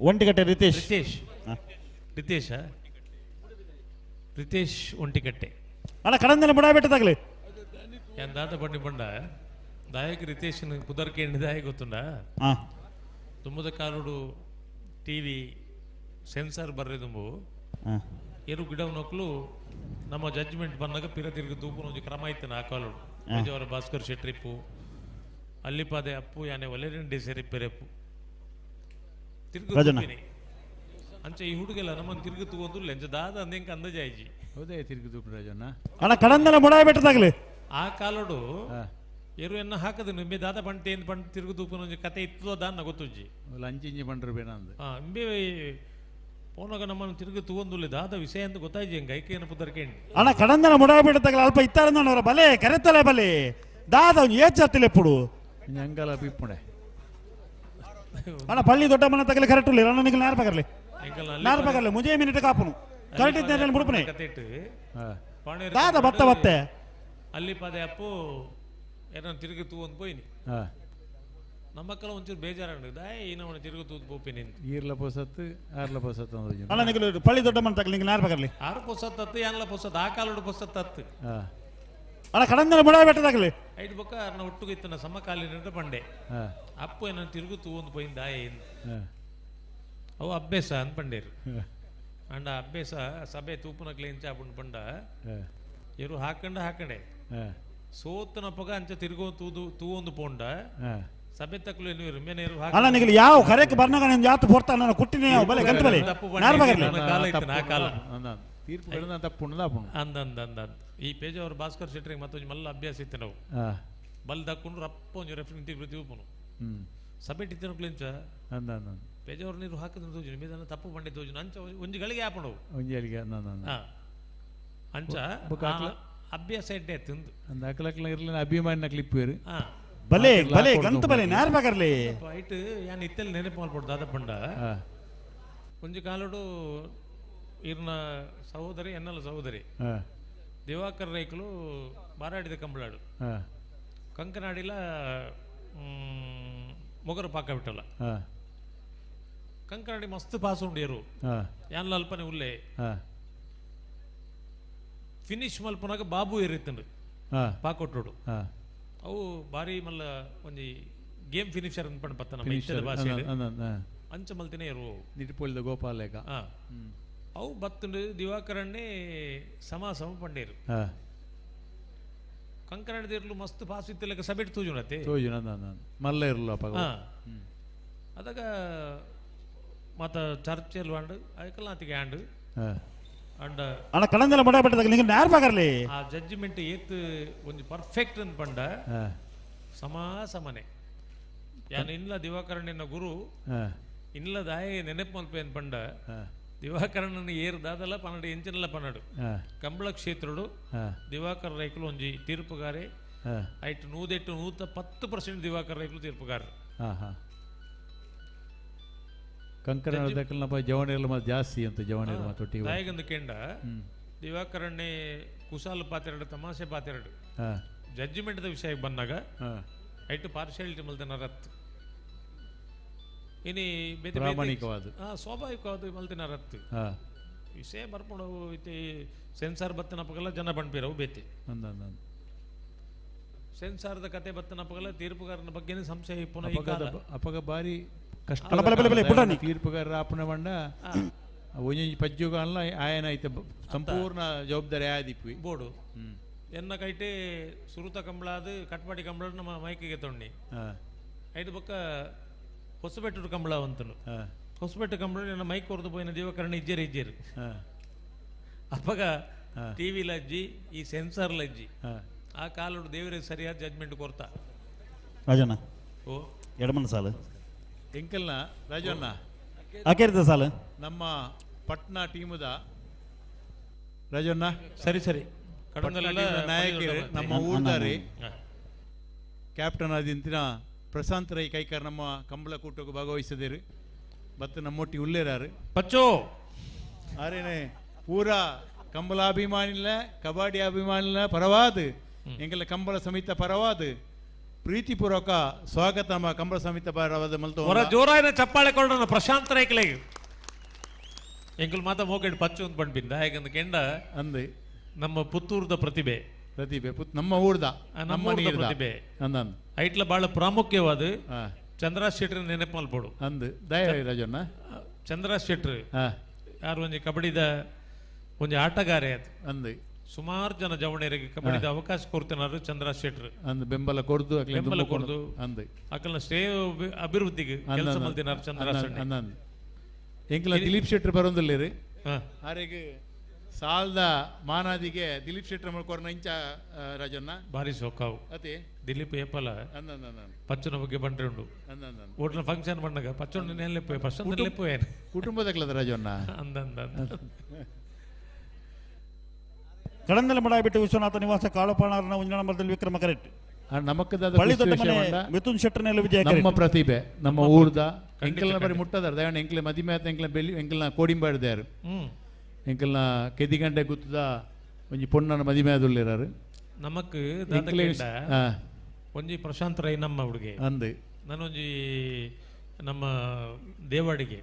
ಒಂಟಿಕಟ್ಟೆ ರಿತೇಶ್. ರಿತೇಶ್. ರಿತೇಶ ರಿತೇಶ್ ಒಂಟಿಕಟ್ಟೆ. ಅಣ್ಣ ಕಡಂದನ ಬುಡ ಬಿಟ್ಟದಾಗ್ಲಿ ಏನ್ ದಾದ ಬಂಡಿ ಬಂಡ ದಾಯಕ ರಿತೇಶ್ ಪುದರ್ ಕೇಂದ್ರ ದಾಯ ಗೊತ್ತುಂಡ ತುಂಬದ ಕಾಲುಡು ಟಿವಿ ಸೆನ್ಸಾರ್ ಬರ್ರೆ ತುಂಬು ಏರು ಗಿಡ ನೊಕ್ಲು ನಮ್ಮ ಜಡ್ಜ್ಮೆಂಟ್ ಬಂದಾಗ ಪಿರ ತಿರುಗಿ ತೂಪುನ ಒಂಜಿ ಕ್ರಮ ಇತ್ತು ಆ ಕಾಲುಡು. ಬೇಜವಾರ ಭಾಸ್ಕರ್ ಶೆಟ್ರಿಪ್ಪು ಅಲ್ಲಿಪಾದೆ ಅಪ್ಪು ಯಾನೆ ಒಲೆರೆಂಡಿ ಡಿಸೆರಿಪ್ಪೆರೆಪ್ಪು ತಿರುಗು ರಾಜಣ್ಣ. ತೂಪಿನಿ. ಅಂಚ ಈ ಹುಡುಗೆಲ್ಲ ನಮ್ಮನ್ನು ತಿರುಗು ತೂಗೊಂದು ಲೆಂಚ ದಾದ ಅಂದೆಂಕ ಅಂದಾಜಾಯ್ಜಿ. ಹೌದೇ ತಿರುಗು ತೂಪು ರಾಜಣ್ಣ. ಅಣ್ಣ ಕಡಂದನ ಬುಡ ಬಿಟ್ಟದಾಗ್ಲಿ ಆ ಕಾಲಡು ಎರು ಎನ್ನ ಹಾಕದು ನಿಂಬೆ ದಾದ ಪಂಟೆ ಏನು ಪಂಟ್ ತಿರುಗು ತೂಪುನ ಒಂಜಿ ಕತೆ ಇತ್ತೋ ದಾನ್ನ ಗೊತ್ತುಜ್ಜಿ ಅಂಚಿಂಚಿ ಪಂಡ್ರು ಬೇನಂದು ಇಂಬೆ ಪೋನಾಗ ನಮ್ಮನ್ನು ತಿರುಗಿ ತೂವೊಂದುಲ್ಲೆ ದಾದ ವಿಷಯ ಅಂತ ಗೊತ್ತಾಯ್ತು ಹೆಂಗೆ ಐಕೇನ ಪುದರ್ಕೇಂಡಿ ಅಣ್ಣ ಕಡಂದನ ಮುಡಾಬಿಡತಗಲ ಅಲ್ಪ ಇತ್ತಾರಂದವರ ಬಲೆ ಕರೆತಲೆ ಬಲೆ ದಾದ ಅವ್ನು ಏಚತ್ತಿಲ್ಲ ಎಪ್ಪುಡು ಅಂಗಲ ಪಿಪ್ಪುಡೆ ಅಣ್ಣ ಪಳ್ಳಿ ದೊಡ್ಡ ಮನೆ ತಗಲಿ ಕರೆಕ್ಟ್ ಇಲ್ಲ ಅಣ್ಣ ನಿಂಗೆ ನೇರ ಪಗರ್ಲಿ ನೇರ ಪಗರ್ಲಿ ಮುಂಜೆ ಮಿನಿಟ್ ಕಾಪುನು ಕರೆಕ್ಟ್ ಇದ್ದ ಮುಡುಪನೆ ಕತೆ ಇಟ್ಟು ದಾದ ಬತ್ತ ಬತ್ತೆ ಅಲ್ಲಿ ಪದೇ ಅಪ್ಪು ಏನೋ ತಿರುಗಿ ತೂವೊಂದು ಪೋಯಿನಿ ನಮ್ಮಕ್ಕಲ ಒಂಚೂರು ಬೇಜಾರಂಡು ದಾಯ ಏನವನ ತಿರುಗಿ ತೂದು ಪೋಪಿನಿ ಈರ್ಲ ಪೊಸತ್ತು ಆರ್ಲ ಪೊಸತ್ತು ಅಣ್ಣ ನಿಂಗೆ ಪಳ್ಳಿ ದೊಡ್ಡ ಮನೆ ತಗಲಿ ನಿಂಗೆ ನೇರ ಪಗರ್ಲಿ ಆರು ಪೊಸತ್ತತ್ತು ಯಾನ್ಲ ಪೊಸತ್ತು ಆ ಕಾಲೋಡು ಪೊಸತ್ತತ್ತು ಅಣ್ಣ ಕಡಂದನ ಮುಡಾಬಿಟ್ಟದಾಗಲಿ ಐದು ಬೊಕ್ಕ ಅರ್ನ ಒಟ್ಟುಗೆ ಇತ್ತನ ಸಮಕಾಲೀನ ಪಂಡೆ ಅಪ್ಪು ಏನೋ ತಿರುಗು ತೂವೊಂದು ಪೋಯಿನ ದಾಯ ಏನು ಅವು ಅಭ್ಯಾಸ ಅನ್ಪಂಡೇರು ಅಂಡ ಅಭ್ಯಾಸ ಸಭೆ ತೂಪುನಕ್ಲೆ ಇಂಚಾಪುಂಡು ಪಂಡ ಎರು ಹಾಕಂಡ ಹಾಕಂಡೆ ಸೋತನಪ್ಪಗ ಅಂಚ ತಿರುಗೋ ತೂದು ತೂವೊಂದು ಪೋಂಡ ಸಭೆ ತಕ್ಕಲು ಎನ್ನುವರು ಮೇನೇರು ಅಣ್ಣ ನಿಂಗೆ ಯಾವ ಕರೆಕ್ ಬರ್ನಾಗ ನಿನ್ ಜಾತ ಪೋರ್ತಾ ನಾನು ಕುಟ್ಟಿನೇ ಯಾವ ಬಲೆ ಗಂತ ಬಲೆ ನೇರ ಪಗರ್ಲಿ ಕಾಲ ಇತ್ತು ಆ ಕಾಲ ತೀರ್ಪು ಕಡಂದ ತಪ್ಪು ಉಂಡು ಅಂದ ಅಂದ ಅಂದ ಅಂದ ಈ ಪೇಜ್ ಅವರು ಭಾಸ್ಕರ್ ಶೆಟ್ಟರಿಗೆ ಮತ್ತೊಂದು ಮಲ್ಲ ಅಭ್ಯಾಸ ಇತ್ತು ನಾವು ಬಲ್ ದಕ್ಕೊಂಡು ರಪ್ಪ ಒಂಜಿ ರೆಫ್ರಿಂಗ್ ತಿರುಗಿ ತೂಪುನು ಸಭೆ ಟಿತ್ತನಕ್ಲಿಂಚ ಅಂದ ಅಂದ ಪೇಜವ್ರ ನೀರು ಹಾಕಿದ್ರೆ ತೋಜುನು ಮೇದನ್ನ ತಪ್ಪು ಬಂಡೆ ತೋಜುನು ಅಂಚ ಒಂಜಿ ಗಳಿಗೆ ಆಪಣವು ಒಂಜಿ ಗಳಿಗೆ ಅಂದ ಅಂಚ ಅಭ್ಯಾಸ ಎಡ್ಡೆ ತಿಂದು ಅಂದ ಅಕ್ಲಕ್ಲ ಇರ್ಲಿನ ಅಭಿಮಾನಿನ ಕ್ಲಿಪ್ ಬೇರೆ ಬಲೆ ಬಲೆ ಗಂತ ಬಲೆ ನೇರ ಪಗರ್ಲಿ ಐಟ್ ಯಾನ್ ಇತ್ತೆಲ್ಲ ನೆನಪು ಮಲ್ಪೊಡು ದಾದ ಪಂಡ ಒಂಜಿ ಕಾಲೋಡು ಇರ್ನ ಸಹೋದರಿ ಎನ್ನಲ ಸಹೋದರಿ ದಿವಾಕರ್ ರೈಕುಲು ಬಾರಾಡಿದ ಕಂಬಳಾಡು ಕಂಕನಾಡಿಲ ಮೊಗರು ಪಾಕ ಬಿಟ್ಟಲ್ಲ ಕಂಕನಾಡಿ ಮಸ್ತ್ ಪಾಸ್ ಉಂಡು ಎರು ಯಾನ್ಲ ಅಲ್ಪನೆ ಉಲ್ಲೆ ಫಿನಿಶ್ ಮಲ್ಪನಾಗ ಬಾಬು ಎರಿತ್ತಂಡು ಪಾಕೊಟ್ಟೋಡು ಅವು ಬಾರಿ ಮಲ್ಲ ಒಂಜಿ ಗೇಮ್ ಫಿನಿಶರ್ ಅನ್ಪಂಡು ಪತ್ತ ನಮ್ಮ ಇತ್ತದ ಭಾಷೆ ಅಂಚ ಮಲ್ತಿನೇ ಇರು ನಿಟ್ಪೊಳಿದ ಗೋಪಾಲೇಗ ಅವು ಬತ್ತುಂಡು ದಿವಾಕರಣ್ಣೆ ಸಮ ಸಮ ಪಂಡೇರು ಕಂಕನಾಡಿ ಇರ್ಲು ಮಸ್ತ್ ಪಾಸ್ ಇತ್ತಲೆಕ್ಕ ಸಬೆಟ್ ತೂಜುನತೆ ತೂಜುನ ಮಲ್ಲ ಇರ್ಲು ಅಪ್ಪ ಅದಾಗ ಮತ್ತ ಚರ್ಚೆಲ್ ವಾಂಡು ಐಕಲ್ ಆತಿಗೆ ಆಂಡು ಅಂಡ ಅಣ್ಣ ಕಡಂದಲ ಮುಡಾಬಿಟ್ಟದಾಗ ನಿಂಗೆ ನೇರ ಪಗರ್ಲಿ ಆ ಜಡ್ಜ್ಮೆಂಟ್ ಏತ್ ಒಂಜಿ ಪರ್ಫೆಕ್ಟ್ ಅನ್ಪಂಡ ಸಮಾ ಸಮನೆ ಯಾನ್ ಇನ್ಲ ದಿವಾಕರಣ್ಣನ ಗುರು ಇನ್ಲ ದಾಯ ನೆನಪು ಮಲ್ಪೆ ಅನ್ಪಂಡ ದಿವಾಕರಣ್ಣನ ಏರ್ ದಾದಲ ಪನ್ನಡು ಎಂಚಿನಲ್ಲ ಪನ್ನಡು ಕಂಬಳ ಕ್ಷೇತ್ರಡು ದಿವಾಕರ್ ರೈಕುಲು ಒಂಜಿ ತೀರ್ಪುಗಾರೆ ಐಟ್ ನೂದೆಟ್ಟು 110% ದಿವಾಕರ್ ರೈಕುಲು ತೀರ್ಪುಗಾರ ಕಂಕನಾಡದಕ್ಕಲ್ನಪ್ಪ ಜವನಿರ್ಲ ಮಾತು ಜಾಸ್ತಿ ಅಂತ ಜವನಿರ್ಲ ಮಾತು ಒಟ್ಟಿಗೆ ದಾಯಗಂದು ಕೆಂಡ ದಿವಾಕರಣ್ಣೆ ಕುಶಾಲ ಪಾತೆರಡು ತಮಾಷೆ ಪಾತೆರಡು ಜಡ್ಜ್ಮೆಂಟ್ದ ವಿಷಯಕ್ಕೆ ಬಂದಾಗ ಐಟು ಪಾರ್ಶಿಯಾಲಿಟಿ ಮಲ್ತನ ರತ್ ಇನಿ ಪ್ರಾಮಾಣಿಕವಾದ ಸ್ವಾಭಾವಿಕವಾದ ಮಲ್ತಿನ ರತ್ ವಿಷಯ ಬರ್ಕೊಂಡು ಇತ್ತೆ ಸೆನ್ಸಾರ್ ಬತ್ತನಪ್ಪಗೆಲ್ಲ ಜನ ಬಂಡ್ಪಿರವು ಬೇತಿ ಸೆನ್ಸಾರ್ದ ಕತೆ ಬತ್ತನಪ್ಪಗೆಲ್ಲ ತೀರ್ಪುಗಾರನ ಬಗ್ಗೆನೇ ಸಂಶಯ ಪುನಃ ಅಪಗ ಬಾರಿ ಕಷ್ಟ ತೀರ್ಪುಗಾರರ ಆಪಣ ಬಂಡ ಒಂಜೊಂಜಿ ಪಜ್ಜುಗಾಲ ಆಯನ ಐತೆ ಸಂಪೂರ್ಣ ಜವಾಬ್ದಾರಿ ಆದಿಪ್ಪಿ ಬೋರ್ಡು ಎನ್ನ ಕೈಟೆ ಸುರುತ ಕಂಬಳಾದ ಕಟ್ಪಾಡಿ ಕಂಬಳ ನಮ್ಮ ಮೈಕಿಗೆ ತೊಣ್ಣಿ ಐದು ಪಕ್ಕ ಹೊಸಬೆಟ್ಟು ಕಂಬಳ ಅಂತನು ಹೊಸಬೆಟ್ಟು ಕಂಬಳ ನನ್ನ ಮೈಕ್ ಹೊರದು ಪೋಯಿನ ದೇವಕರಣ ಇಜ್ಜೇರು ಇಜ್ಜೇರು ಅಪ್ಪಗ ಟಿವಿ ಲಜ್ಜಿ ಈ ಸೆನ್ಸಾರ್ ಲಜ್ಜಿ ಆ ಕಾಲೋಡು ದೇವರಿಗೆ ಸರಿಯಾದ ಜಡ್ಜ್ಮೆಂಟ್ ಕೊರ್ತಾ ರಾಜಣ್ಣ ಓ ಎಡಮನ ಸಾಲು ಎಂಕಲ್ನ ರಾಜಣ್ಣ ಆಕೇರಿದ ಸಾಲು ನಮ್ಮ ಪಟ್ನಾ ಟೀಮದ ರಾಜಣ್ಣ ಸರಿ ಸರಿ ನಾಯಕರು ನಮ್ಮ ಊರ್ದಾರಿ ಕ್ಯಾಪ್ಟನ್ ಆದಿಂತಿನ ಪ್ರಶಾಂತ್ ರೈ ಕೈಕರ್ ನಮ್ಮ ಕಂಬಳ ಕೂಟಕ್ಕೆ ಭಾಗವಹಿಸಿದಿರು ಮತ್ತು ನಮ್ಮೊಟ್ಟಿ ಉಲ್ಲೇರಾರು ಪಚ್ಚೋ ಆರೇನೆ ಪೂರಾ ಕಂಬಳ ಅಭಿಮಾನಿಲ್ಲ ಕಬಡ್ಡಿ ಅಭಿಮಾನಿಲ್ಲ ಪರವಾದ ಎಂಕಲ ಕಂಬಳ ಸಮಿತ ಪರವಾದ ಪ್ರೀತಿಪೂರ್ವಕ ಸ್ವಾಗತ ನಮ್ಮ ಕಂಬಳ ಸಮಿತ ಪರವಾದ ಮಲ್ತು ಹೊರ ಜೋರಾಯಿನ ಚಪ್ಪಾಳೆ ಕೊಳ್ಳೋಣ ಪ್ರಶಾಂತ್ ರೈಕ್ಲೆಗ್ ಎಂಕಲ್ ಮಾತ ಮೋಕೆಡ್ ಪಚ್ಚು ಅಂತ ಬಂಡ್ಬಿಂದ ಯಾಕಂದ್ರೆ ಕೆಂಡ ಅಂದೆ ನಮ್ಮ ಪುತ್ತೂರ್ದ ಪ್ರತಿಭೆ ಪ್ರತಿಭೆ ನಮ್ಮ ಊರ್ದ ನಮ್ಮ ಪ್ರತಿಭೆ ಐಟ್ಲ ಬಹಳ ಪ್ರಾಮುಖ್ಯವಾದ ಚಂದ್ರ ಶೆಟ್ರ್ ನೆನಪು ಮಲ್ಪೋಡು ಅಂದು ದಯ ರಾಜಣ್ಣ ಚಂದ್ರ ಶೆಟ್ರ್ ಯಾರು ಒಂಜಿ ಕಬಡ್ಡಿದ ಒಂಜಿ ಆಟಗಾರೆ ಅದು ಅಂದು ಸುಮಾರು ಜನ ಜವಣಿಯರಿಗೆ ಕಬಡ್ಡಿದ ಅವಕಾಶ ಕೊಡ್ತಿನಾರು ಚಂದ್ರ ಶೆಟ್ರ್ ಅಂದು ಬೆಂಬಲ ಕೊಡ್ದು ಬೆಂಬಲ ಕೊಡ್ದು ಅಂದು ಅಕಲ್ನ ಶ್ರೇಯ ಅಭಿವೃದ್ಧಿಗೆ ಕೆಲಸ ಮಲ್ತಿನಾರು ಚಂದ್ರ ಶೆಟ್ರ್ ಎಂಕಲ ದಿಲೀಪ್ ಶೆಟ್ರ್ ಬರೋದಿಲ್ಲ ರೀ ಆರೆಗೆ ಸಾಲ್ದ ಮಾನಾದಿಗೆ ದಿಲೀಪ್ ಶೆಟ್ಟರ್ ಕೊರ್ನ ಇಂಚ ರಾಜಣ್ಣ ಬಾರಿ ಸೋಕಾವು ಅತಿ ದಿಲೀಪ್ ಏಪಲ ಪಚ್ಚುನ ಬಗ್ಗೆ ಬಂಡ್ರೆ ಉಂಡು ಓಟ್ಲ ಫಂಕ್ಷನ್ ಬಂಡಗ ಪಚ್ಚುನ ನೆಲೆಪೋಯ್ ಫಸ್ಟ್ ನೆಲೆಪೋಯ್ ಕುಟುಂಬದ ರಾಜಣ್ಣ ಅಂದಂದ ಕಡಂದಲ ಮಡಾಬಿಟ್ಟು ವಿಶ್ವನಾಥ ನಿವಾಸ ಕಾಳುಪಾಣಾರನ ಒಂಜಿ ನಂಬರ್ದಲ್ಲಿ ವಿಕ್ರಮ ಕರೆಕ್ಟ್ ಮಿಥುನ್ ಶೆಟ್ಟರ್ನೆಲ್ಲ ವಿಜಯ ನಮ್ಮ ಪ್ರತಿಭೆ ನಮ್ಮ ಊರ್ದ ಎಂಕಲ್ನ ಬರಿ ಮುಟ್ಟದಾರ ದಯಣ ಎಂಕಲ್ ಮದಿಮೆ ಆತ ಎಂಕಲ್ನ ಬೆಲಿ ಎಂಕಲ್ನ ಕೋಡಿಂಬಾಡ್ದಾರು ಎಂಕಲ್ನ ಕೆದಿಗಂಡೆ ಗುತ್ತದ ಒಂಜಿ ಪೊಣ್ಣನ ಮದಿಮೆ ಆದುಳ್ಳಿರಾರು ನಮಕ್ ಒಂಜಿ ಪ್ರಶಾಂತ್ ರೈ ನಮ್ಮ ಹುಡುಗೆ ಅಂದು ನಾನೊಂಜಿ ನಮ್ಮ ದೇವಾಡಿಗೆ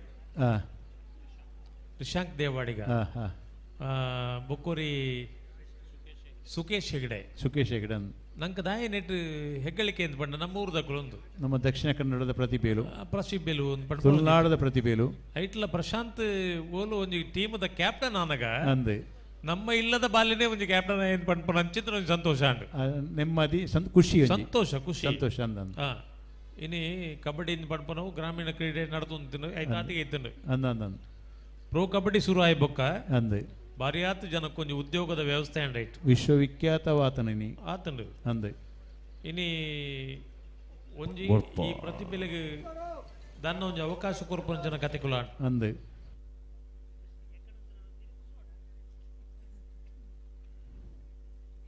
ರಿಶಾಂಕ್ ದೇವಾಡಿಗ ಬೊಕ್ಕೋರಿ ಸುಕೇಶ್ ಹೆಗಡೆ ಸುಕೇಶ್ ಹೆಗಡೆ ನಂಗೆ ದಾಯ ನೆಟ್ ಹೆಗ್ಗಳಿಕೆ ಅಂತ ಪಂಡ ನಮ್ಮ ಊರ್ದಕ್ಕಲೊಂದು ನಮ್ಮ ದಕ್ಷಿಣ ಕನ್ನಡದ ಪ್ರತಿಭೆಲು ಪ್ರತಿಭೆಲು ಒಂದು ಪಂಡ ತುಳುನಾಡದ ಪ್ರತಿಭೆಲು ಐಟ್ಲ ಪ್ರಶಾಂತ್ ಓಲು ಒಂಜಿ ಟೀಮದ ಕ್ಯಾಪ್ಟನ್ ಆನಗ ಅಂದೆ ನಮ್ಮ ಇಲ್ಲದ ಬಾಲ್ಯನೇ ಒಂಜಿ ಕ್ಯಾಪ್ಟನ್ ಏನು ಪಂಡ ಅಂಚಿತ್ರ ಒಂಜಿ ಸಂತೋಷ ಅಂಡ್ ನೆಮ್ಮದಿ ಖುಷಿ ಸಂತೋಷ ಖುಷಿ ಸಂತೋಷ ಅಂದ ಇನಿ ಕಬಡ್ಡಿ ಪಡ್ಪನವು ಗ್ರಾಮೀಣ ಕ್ರೀಡೆ ನಡತೊಂದು ಐತಾತಿಗೆ ಇತ್ತುಂಡು ಅಂದ ಪ್ರೋ ಕಬಡ್ಡಿ ಶುರು ಆಯ್ ಬೊಕ್ಕ ಅಂದೆ ಬಾರಿಯಾತ್ ಜನಕ್ಕೊಂಜಿ ಉದ್ಯೋಗದ ವ್ಯವಸ್ಥೆ ಅಂಡ್ ರೈಟ್ ವಿಶ್ವವಿಖ್ಯಾತವಾತನ ಇನಿ ಆತಂಡು ಅಂದೆ ಇನಿ ಒಂಜಿ ಈ ಪ್ರತಿಭೆಲೆಗೆ ದನ್ನ ಒಂಜಿ ಅವಕಾಶ ಕೊರ್ಪಂಚನ ಕತೆ ಕುಲ ಅಂದೆ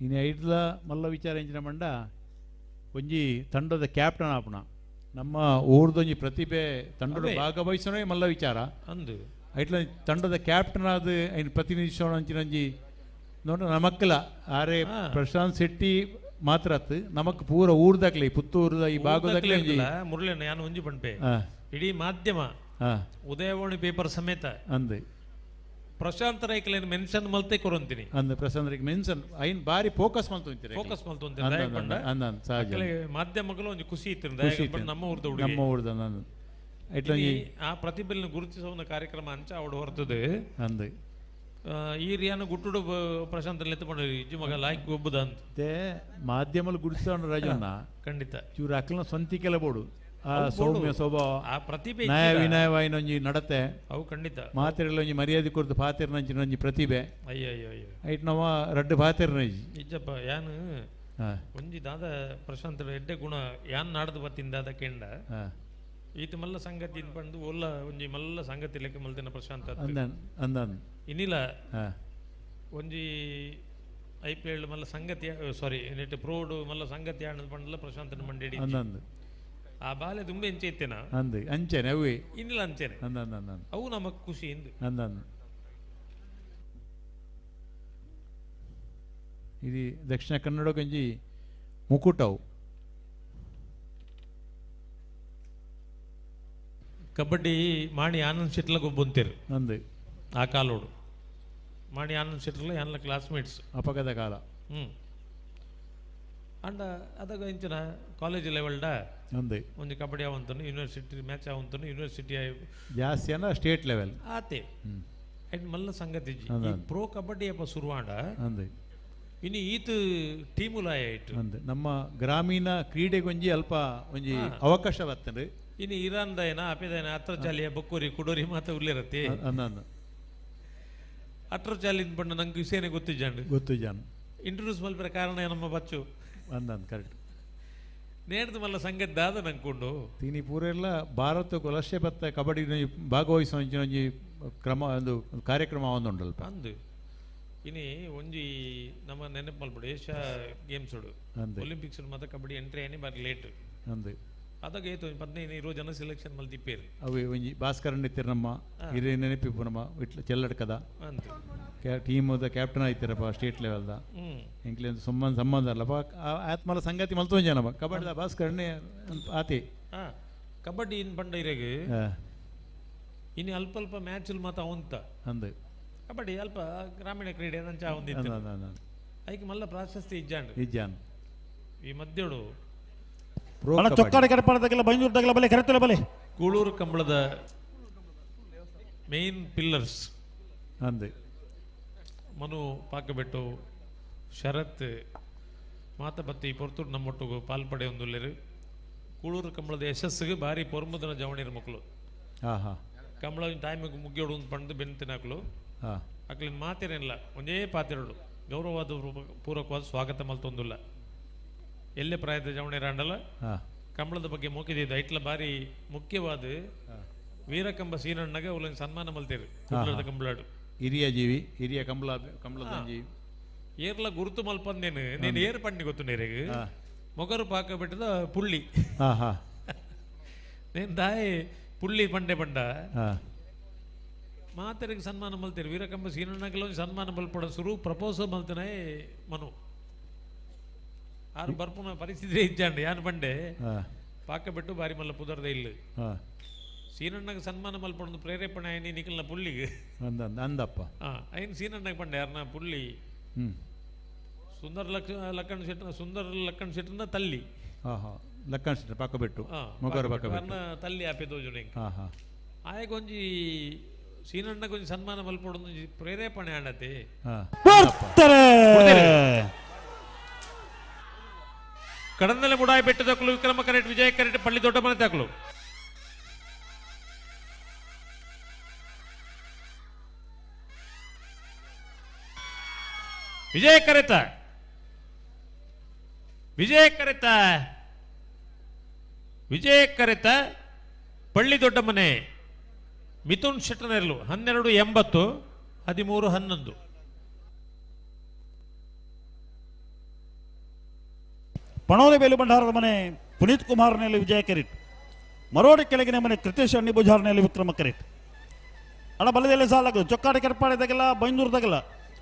ಇನಿ ಐಟ್ಲ ಮಲ್ಲ ವಿಚಾರ ಎಂಚಿನ ಮಂಡ ಒಂಜಿ ತಂಡದ ಕ್ಯಾಪ್ಟನ್ ಆಪಣ ನಮ್ಮ ಊರ್ದೊಂಜಿ ಪ್ರತಿಭೆ ತಂಡದ ಭಾಗವಹಿಸೋಣ ಮಲ್ಲ ವಿಚಾರ ಅಂದು ಐಟ್ಲ ತಂಡದ ಕ್ಯಾಪ್ಟನ್ ಆದ ಐನ್ ಪ್ರತಿನಿಧಿಸೋಣ ಅಂಚಿನಂಜಿ ನೋಡ ನಮಕ್ಕಲ ಆರೆ ಪ್ರಶಾಂತ್ ಶೆಟ್ಟಿ ಮಾತ್ರ ಅತ್ತು ನಮಕ್ ಪೂರ ಊರ್ದಾಕ್ಲೆ ಪುತ್ತೂರ್ದ ಈ ಭಾಗದಾಕ್ಲೆ ಮುರಳಿ ನಾನು ಒಂಜಿ ಪಂಪೆ ಇಡೀ ಮಾಧ್ಯಮ ಉದಯವಾಣಿ ಪೇಪರ್ ಸಮೇತ ಅಂದೆ ಪ್ರಶಾಂತ್ ರೈಕ್ಲೇನ್ ಮೆನ್ಷನ್ ಮಲ್ತೆ ಕೊರಂತೀನಿ ಅಂದ ಪ್ರಶಾಂತ್ ರೈಕ್ ಮೆನ್ಷನ್ ಐನ್ ಬಾರಿ ಫೋಕಸ್ ಮಲ್ತೊಂತೀರಿ ಫೋಕಸ್ ಮಲ್ತೊಂತೀರಿ ಮಾಧ್ಯಮಗಳು ಒಂಜಿ ಖುಷಿ ಇತ್ತು ನಮ್ಮ ಊರ್ದ ಹುಡುಗ ನಮ್ಮ ಊರ್ದ ಐಟ್ಲಂಜಿ ಆ ಪ್ರತಿಭೆಯನ್ನು ಗುರುತಿಸುವ ಕಾರ್ಯಕ್ರಮ ಅಂಚ ಅವಡು ಹೊರತದೆ ಅಂದೆ ಈ ರಿಯಾನ ಗುಟ್ಟುಡು ಪ್ರಶಾಂತ್ ಲೆತ್ತುಕೊಂಡು ಇಜ್ಜು ಮಗ ಲಾಯ್ಕ್ ಗೊಬ್ಬುದ ಅಂತ ಮಾಧ್ಯಮలు ಗುರುತಿಸೋಣ ರಾಜಣ್ಣ ಖಂಡಿತ ಇವ್ರು ಅಕ್ಕನ ಸ್ವಂತಿಕೆಲ್ಲ ಬೋಡು ಆ ಸೌಮ್ಯ ಸ್ವಭಾವ ಆ ಪ್ರತಿಭೆ ನಯ ವಿನಯವಾಯಿನ ಒಂಜಿ ನಡತೆ ಅವು ಖಂಡಿತ ಮಾತೆರೆಲ್ಲ ಒಂಜಿ ಮರ್ಯಾದೆ ಕೊರ್ದು ಪಾತೆರ್ನಂಚಿನ ಒಂಜಿ ಪ್ರತಿಭೆ ಅಯ್ಯೋ ಅಯ್ಯೋ ಅಯ್ಯೋ ಐಟ್ ನವ ರಡ್ಡು ಪಾತೆರ್ನ ಇಜ್ಜಪ್ಪ ಯಾನು ಒಂಜಿ ದಾದ ಪ್ರಶಾಂತ್ ಎಡ್ಡೆ ಗುಣ ಯಾನ್ ನಾಡ್ದು ಬತ್ತಿಂದ ದಾದ ಕೆಂಡ ಈತ ಮಲ್ಲ ಸಂಗತಿ ಪಂಡು ಒಲ್ಲ ಒಂಜಿ ಮಲ್ಲ ಸಂಗತಿ ಲೆಕ್ಕ ಮಲ್ದಿನ ಪ್ರಶಾಂತ್ ಅಂದನ್ ಇನ್ನಿಲ್ಲ ಒಂಜಿ I P L ಮಲ್ಲ ಸಂಗತಿ ಸಾರಿ ನೆಟ್ ಪ್ರೋಡ್ ಮಲ್ಲ ಸಂಗತಿ ಆಣದ ಪಂಡಲ ಪ್ರಶಾಂತನ ಮಂಡಿ ಅಂದಂದು ಆ ಬಾಲೆ ತುಂಬ ಎಂಚೆ ಇತ್ತೇನ ಅಂದು ಅಂಚೆನೆ ಅವೇ ಇನ್ನಿಲ್ಲ ಅಂಚೆನೆ ಅಂದಂದು ಅವು ನಮಗ್ ಖುಷಿ ಇಂದು ಅಂದಂದು ಇದು ದಕ್ಷಿಣ ಕನ್ನಡ ಗಂಜಿ ಮುಕುಟವು ಕಬಡ್ಡಿ ಮಾಣಿ ಆನಂದ್ ಶೆಟ್ಲ ಗೊಬ್ಬಂತೀರು ಅಂದು ಆ ಕಾಲೋಡು ಮಾಣಿ ಆನಂದ್ ಶೆಟ್ಲ ಯಾನ್ಲ ಕ್ಲಾಸ್ಮೇಟ್ಸ್ ಅಪಗದ ಕಾಲ ಅಂಡ ಅದಾಗ ಇಂಚಿನ ಕಾಲೇಜ್ ಲೆವೆಲ್ಡ ಅಂದು ಒಂಜಿ ಕಬಡ್ಡಿ ಆವಂತನು ಯೂನಿವರ್ಸಿಟಿ ಮ್ಯಾಚ್ ಆವಂತನು ಯೂನಿವರ್ಸಿಟಿ ಜಾಸ್ತಿ ಅನ್ನ ಸ್ಟೇಟ್ ಲೆವೆಲ್ ಆತೆ ಅಂಡ್ ಮಲ್ಲ ಸಂಗತಿ ಪ್ರೋ ಕಬಡ್ಡಿ ಅಪ್ಪ ಶುರುವಾಡ ಅಂದು ಇನ್ನು ಈತ ಟೀಮುಲಾಯ ಇಟ್ಟು ಅಂದು ನಮ್ಮ ಗ್ರಾಮೀಣ ಕ್ರೀಡೆಗೊಂಜಿ ಅಲ್ಪ ಒಂಜಿ ಅವಕಾಶ ಬರ್ತದೆ ಇನ್ನು ಇರಾನ್ ದಯನ ಅಪೆದಯನ ಅತ್ರ ಚಾಲಿಯ ಬೊಕ್ಕೋರಿ ಕುಡೋರಿ ಮಾತ ಉಳ್ಳಿರತ್ತೆ ಅತ್ರ ಚಾಲಿನ ಬಣ್ಣ ನಂಗೆ ವಿಷಯನೇ ಗೊತ್ತಿಜ್ಜಾಂಡು ಗೊತ್ತಿಜ್ಜಾನ್ ಇಂಟ್ರೊಡ್ಯೂಸ್ ಮಲ್ಪರ ಕಾರಣ ನಮ್ಮ ಬಚ್ಚು ಅಂದಂದು ಕರೆಕ್ಟ್ ನೇಡ್ದು ಮಲ್ಲ ಸಂಗತಿ ದಾದ ನಂಕೊಂಡು ತಿನಿ ಪೂರೆಲ್ಲ ಭಾರತ ವಲಸೆ ಬತ್ತ ಕಬಡ್ಡಿ ಭಾಗವಹಿಸುವ ಒಂಜಿ ಕ್ರಮ ಒಂದು ಕಾರ್ಯಕ್ರಮ ಒಂದುಂಡಲ್ಪ ಅಂದು ಇನಿ ಒಂಜಿ ನಮ್ಮ ನೆನಪು ಮಲ್ಪಡು ಏಷ್ಯಾ ಗೇಮ್ಸ್ ಒಲಿಂಪಿಕ್ಸ್ ಮಾತ್ರ ಕಬಡ್ಡಿ ಎಂಟ್ರಿ ಆನಿ ಬಾರಿ ಲೇಟ್ ಅಂದು ಅದಾಗ ಏತು 15 20 ಜನ ಸೆಲೆಕ್ಷನ್ ಮಲ್ತಿಪ್ಪೇರು ಅವೆ ಒಂಜಿ ಭಾಸ್ಕರನ್ ಇತ್ತಿರ ನಮ್ಮ ಹಿರಿಯ ನೆನಪಿಪ್ಪು ನಮ್ಮ ಇಟ್ಲ ಚೆಲ್ಲಡ್ಕದ ಟೀಮದ ಕ್ಯಾಪ್ಟನ್ ಆಯ್ತಿರಪ್ಪ ಸ್ಟೇಟ್ ಲೆವೆಲ್ದ ಎಂಕ್ಲೆ ಸಂಬಂಧ ಸಂಬಂಧ ಅಲ್ಲಪ್ಪ ಆತ್ಮಲ ಸಂಗತಿ ಮಲ್ತೊಂಜ ನಮ್ಮ ಕಬಡ್ಡಿದ ಭಾಸ್ಕರಣ್ಣೆ ಆತಿ ಕಬಡ್ಡಿ ಇನ್ ಪಂಡ ಇರೆಗ್ ಇನ್ನು ಅಲ್ಪ ಅಲ್ಪ ಮ್ಯಾಚ್ ಮಾತ ಅವಂತ ಅಂದು ಕಬಡ್ಡಿ ಅಲ್ಪ ಗ್ರಾಮೀಣ ಕ್ರೀಡೆ ನಂಚ ಅವಂದಿತ್ತು ಐಕ್ ಮಲ್ಲ ಪ್ರಾಶಸ್ತಿ ಇಜ್ಜಾಂಡ್ ಇಜ್ಜಾನ್ ಈ ಮಧ್ಯಡು ಚೊಕ್ಕಾಡಿ ಕಡಪಾಡದಾಗೆಲ್ಲ ಬೈಂದೂರ್ದಾಗೆಲ್ಲ ಬಲೆ ಕರೆತಲೆ ಬಲೆ ಕೂಳೂರು ಕಂಬಳದ ಮೇನ್ ಪಿಲ್ಲರ್ಸ್ ಅಂದು ಮನು ಪಾಕಬೆಟ್ಟು ಶರತ್ ಮಾತಪತ್ತಿ ಪೊರ್ತೂರು ನಮ್ಮೊಟ್ಟಿಗೆ ಪಾಲ್ಪಡೆ ಒಂದುಲ್ಲೇರು ಕೂಳೂರು ಕಂಬಳದ ಯಶಸ್ಸಿಗೆ ಭಾರಿ ಪೊರ್ಮುದನ ಜವಣಿರ ಮಕ್ಕಳು ಕಂಬಳ ಟೈಮಿಗೆ ಮುಗಿಯೋಡು ಒಂದು ಪಂಡು ಬೆನ್ ತಿನ್ನಾಕ್ಲು. ಅಕ್ಲಿನ ಮಾತಿರೇನಿಲ್ಲ ಒಂದೇ ಪಾತಿರಡು ಗೌರವವಾದ ಪೂರ್ವಕವಾದ ಸ್ವಾಗತ ಮಲ್ತೊಂದುಲ್ಲ ಎಲ್ಲೆ ಪ್ರಾಯದ ಜವಣಿ ರಾಂಡಲ ಕಂಬಳದ ಬಗ್ಗೆ ಮೋಕಿದಿದ್ದು ಐಟ್ಲ ಬಾರಿ ಮುಖ್ಯವಾದ ವೀರಕಂಬ ಸೀನಣ್ಣಗ ಉಲನ್ ಸನ್ಮಾನ ಮಲ್ತೇರು ಕುಡ್ಲದ ಕಂಬಳಾಡು ಹಿರಿಯ ಜೀವಿ ಹಿರಿಯ ಕಂಬಳ ಕಂಬಳದ ಜೀವಿ ಏರ್ಲ ಗುರುತು ಮಲ್ಪಂದೇನು ನೀನು ಏರು ಪಣ್ಣಿ ಗೊತ್ತು ನೀರಿಗೆ ಮೊಗರು ಪಾಕ ಬಿಟ್ಟದ ಪುಳ್ಳಿ ನೇನು ದಾಯಿ ಪುಳ್ಳಿ ಪಂಡೆ ಪಂಡ ಮಾತರಿಗೆ ಸನ್ಮಾನ ಮಲ್ತೇರು ವೀರಕಂಬ ಸೀನಣ್ಣಗೆಲ್ಲ ಒಂದು ಸನ್ಮಾನ ಮಲ್ಪಡ ಸುರು ಪ್ರಪೋಸ ಮಲ್ತನೇ ಮನು ಆರು ಬರ್ಪುನ ಪರಿಸ್ಥಿತಿ ಇಜ್ಜಾಂಡು ಯಾನ್ ಪಂಡೆ ಪಾಕ ಬಿಟ್ಟು ಬಾರಿ ಮಲ್ಲ ಪುದರ್ದ ಇಲ್ಲ ಸೀನಣ್ಣಗೆ ಸನ್ಮಾನ ಮಲ್ಪಡೊಂದು ಪ್ರೇರೇಪಣೆ ಆಯ್ನಿ ನಿಖಲ್ನ ಪುಳ್ಳಿಗೆ ಅಂದಪ್ಪ ಐನ್ ಸೀನಣ್ಣಗೆ ಪಂಡೆ ಯಾರನ್ನ ಪುಳ್ಳಿ ಸುಂದರ್ ಲಕ್ಕಣ್ ಶೆಟ್ಟನ ಸುಂದರ್ ಲಕ್ಕಣ್ ಶೆಟ್ಟನ ತಲ್ಲಿ ಲಕ್ಕಣ್ ಶೆಟ್ಟ ಪಾಕ ಬಿಟ್ಟು ಮೊಗರು ಪಾಕ ಬಿಟ್ಟು ತಲ್ಲಿ ಆಪೆ ದೋಜುನೆ ಆಯಗೊಂಜಿ ಸೀನಣ್ಣಗೊಂಜಿ ಸನ್ಮಾನ ಮಲ್ಪಡೊಂದು ಪ್ರೇರೇಪಣೆ ಆಂಡತೆ ಕಡಂದಲೆ ಮುಡಾಯಿ ಬೆಟ್ಟದಕ್ಕಲು ವಿಕ್ರಮ ಕರೆಟ್ ವಿಜಯ ಕರೆಟ್ ಪಳ್ಳಿ ದೊಡ್ಡ ಮನೆ ತಾಕಲು ವಿಜಯ ಕರೆತ ವಿಜಯ ಕರೆತ ವಿಜಯ ಕರೆತ ಪಳ್ಳಿ ದೊಡ್ಡ ಮನೆ ಮಿಥುನ್ ಶೆಟ್ಟನೆರ್ಲು 12.80 13.11. ಪಣೋಲಿ ಬೇಲು ಭಂಡಾರದ ಮನೆ ಪುನೀತ್ ಕುಮಾರ್ನಲ್ಲಿ ವಿಜಯ ಕೆರಿಟ್, ಮರೋಡಿ ಕೆಳಗಿನ ಮನೆ ಕೃತೇಶ್ ಅಣ್ಣಿ ಬುಜಾರ್ನಲ್ಲಿ ವಿಕ್ರಮ ಕೆರಿಟ್. ಅಣ ಬಲದಲ್ಲಿ ಸಾಲಾಗದು ಚೊಕ್ಕಾಡಿ ಕೆರಪಾಡಿ ತಗಲ ಬೈಂದೂರು ತಗಲ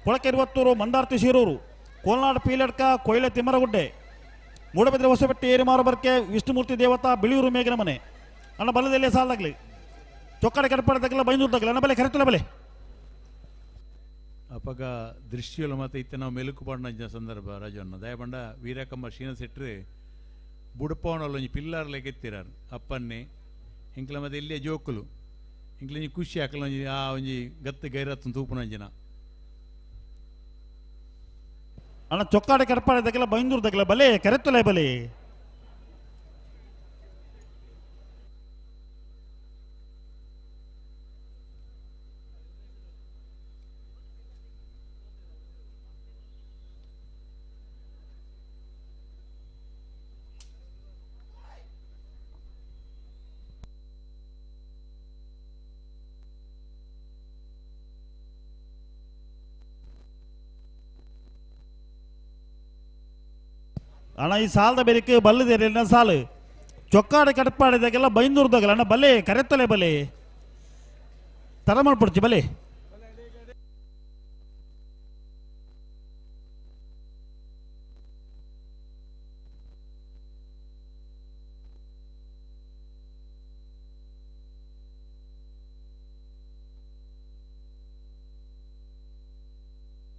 ಕೊಳಕೆರುವತ್ತೂರು ಮಂದಾರ್ತಿ ಶಿರೂರು ಕೋಲ್ನಾಡು ಪೀಲಡ್ಕ ಕೊಯ್ಲೆ ತಿಮ್ಮರಗುಡ್ಡೆ ಮೂಡಬಿದ್ರೆ ಹೊಸಬೆಟ್ಟಿ ಏರಿಮಾರು ಬರ್ಕೆ ವಿಷ್ಣುಮೂರ್ತಿ ದೇವತಾ ಬಿಳಿಯೂರು ಮೇಘನ ಮನೆ. ಅಣ್ಣ ಬಲದಲ್ಲಿ ಸಾಲಾಗಲಿ ಚೊಕ್ಕಾಡಿ ಕೆರಪಾಡಿ ತಗಲ ಬೈಂದೂರು ತಗಲ ಅಣ್ಣ ಬಲೆ ಕರೆತಲ ಬಲೆ. ಅಪಗ ದೃಷ್ಟಿಯೊಳ ಮಾತ ಇತ್ತ ನಾವು ಮೆಲುಕು ಪಾಂಡ ಸಂದರ್ಭ ರಾಜಣ್ಣ ದಯಬಂಡ ವೀರಕಂಬ ಶ್ರೀನ ಸೆಟ್ರು ಬುಡಪವನಲ್ಲ ಒಂಜಿ ಪಿಲ್ಲಾರ್ ಲೆಕ್ಕೆತ್ತಿರಾರು ಅಪ್ಪನ್ನೆ ಇಂಕ್ಲ ಮತ್ತೆ ಇಲ್ಲೇ ಜೋಕುಲು ಇಂಕ್ಲ ಖುಷಿ ಆಕಲ ಒಂಜಿ ಆ ಒಂಜಿ ಗತ್ತು ಗೈರತ್ತು ತೂಪುನಂಜಿನ. ಅಣ್ಣ ಚೊಕ್ಕಾಡಿ ಕರ್ಪಾಡಿ ತಗಲ ಬೈಂದೂರು ತಗಲ ಬಲೆ ಕರೆತ್ತಲೆ ಬಲೆ. ಅಣ್ಣ ಈ ಸಾಲದ ಬೇರಿಕೆ ಬಲ್ಲದೇರಿನ ಸಾಲು ಚೊಕ್ಕಾಡಿ ಕಟ್ಪಾಡಿದಾಗೆಲ್ಲ ಬೈಂದೂರ್ದಾಗಲ್ಲ ಅಣ್ಣ ಬಲೆ ಕರೆತ್ತಲೆ ಬಲೆ ತರ ಮಾಡ್ಬಿಡ್ತಿ ಬಲೆ.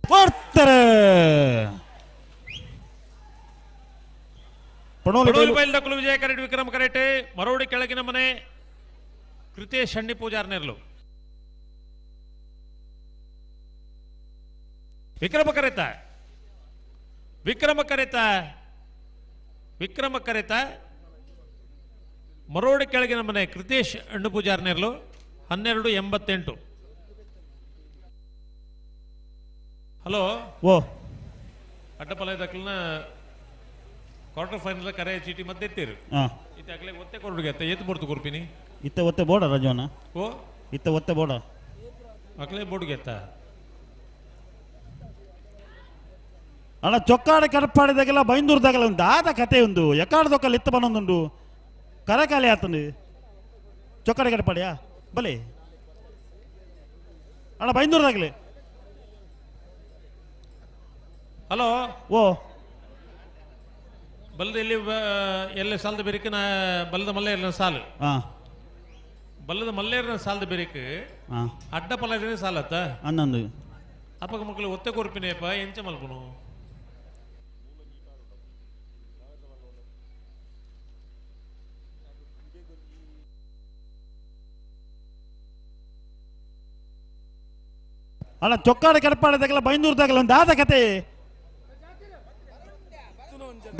ಕೊಡ್ತಾರೆ ವಿಜಯ ಕರೆಟ್ ವಿಕ್ರಮ ಕರೆಟೆ ಮರೋಡಿ ಕೆಳಗಿನ ಮನೆ ಕೃತೇಶ್ ಹಣ್ಣಿ ಪೂಜಾರ್ ನೆರ್ಲು ವಿಕ್ರಮ ಕರೆತ ವಿಕ್ರಮ ಕರೆತ ವಿಕ್ರಮ ಕರೆತ ಮರೋಡಿ ಕೆಳಗಿನ ಮನೆ ಕೃತೇಶ್ ಹಣ್ಣು ಪೂಜಾರ್ ನೆರ್ಲು 12.88. ಹಲೋ ಓ ಅಡ್ಡಪಲ ದಕ್ಕಲ್ನ ಕ್ವಾರ್ಟರ್ ಫೈನಲ್ ಕರೆ ಚೀಟಿ ಮಧ್ಯೆ ಎತ್ತೀರು ಇತ್ತೆ ಅಗಲೇ ಒತ್ತೆ ಕೊರಡುಗೆ ಅತ್ತ ಏತ್ ಬೋರ್ತು ಕೊರ್ಪಿನಿ ಇತ್ತೆ ಒತ್ತೆ ಬೋಡ ರಾಜವನ ಓ ಇತ್ತೆ ಒತ್ತೆ ಬೋಡ ಅಗಲೇ ಬೋರ್ಡ್ಗೆ ಅತ್ತ ಅಣ್ಣ ಚೊಕ್ಕಾಡ ಕಡಪಾಡಿದಾಗೆಲ್ಲ ಬೈಂದೂರ್ದಾಗೆಲ್ಲ ಒಂದು ಆದ ಕತೆ ಒಂದು ಎಕ್ಕಾಡ್ದೊಕ್ಕಲ್ಲಿ ಇತ್ತ ಬನ್ನೊಂದುಂಡು ಕರಕಾಲಿ ಆತಂದು ಚೊಕ್ಕಾಡ ಕಡಪಾಡಿಯಾ ಬಲೆ ಅಣ್ಣ ಬೈಂದೂರ್ದಾಗಲೇ. ಹಲೋ ಓ ಬಲದ ಎಲ್ಲಿ ಎಲ್ಲ ಸಾಲದ ಬೆರಿಕೆ ನಾ ಬಲದ ಮಲ್ಲೇರ್ನ ಸಾಲು ಬಲದ ಮಲ್ಲೇರ್ನ ಸಾಲದ ಬೆರಿಕೆ ಅಡ್ಡ ಪಲದಿನ ಸಾಲತ್ತ ಅನ್ನೊಂದು ಅಪ್ಪಗ ಮಕ್ಕಳು ಒತ್ತೆ ಕೊರ್ಪಿನೇಪ ಎಂಚ ಮಲ್ಪುನು ಅಣ್ಣ ಚೊಕ್ಕಾಡ ಕಡಪಾಡಿದಾಗಲ್ಲ ಬೈಂದೂರ್ದಾಗಲ್ಲ ಒಂದು ಆದ ಕತೆ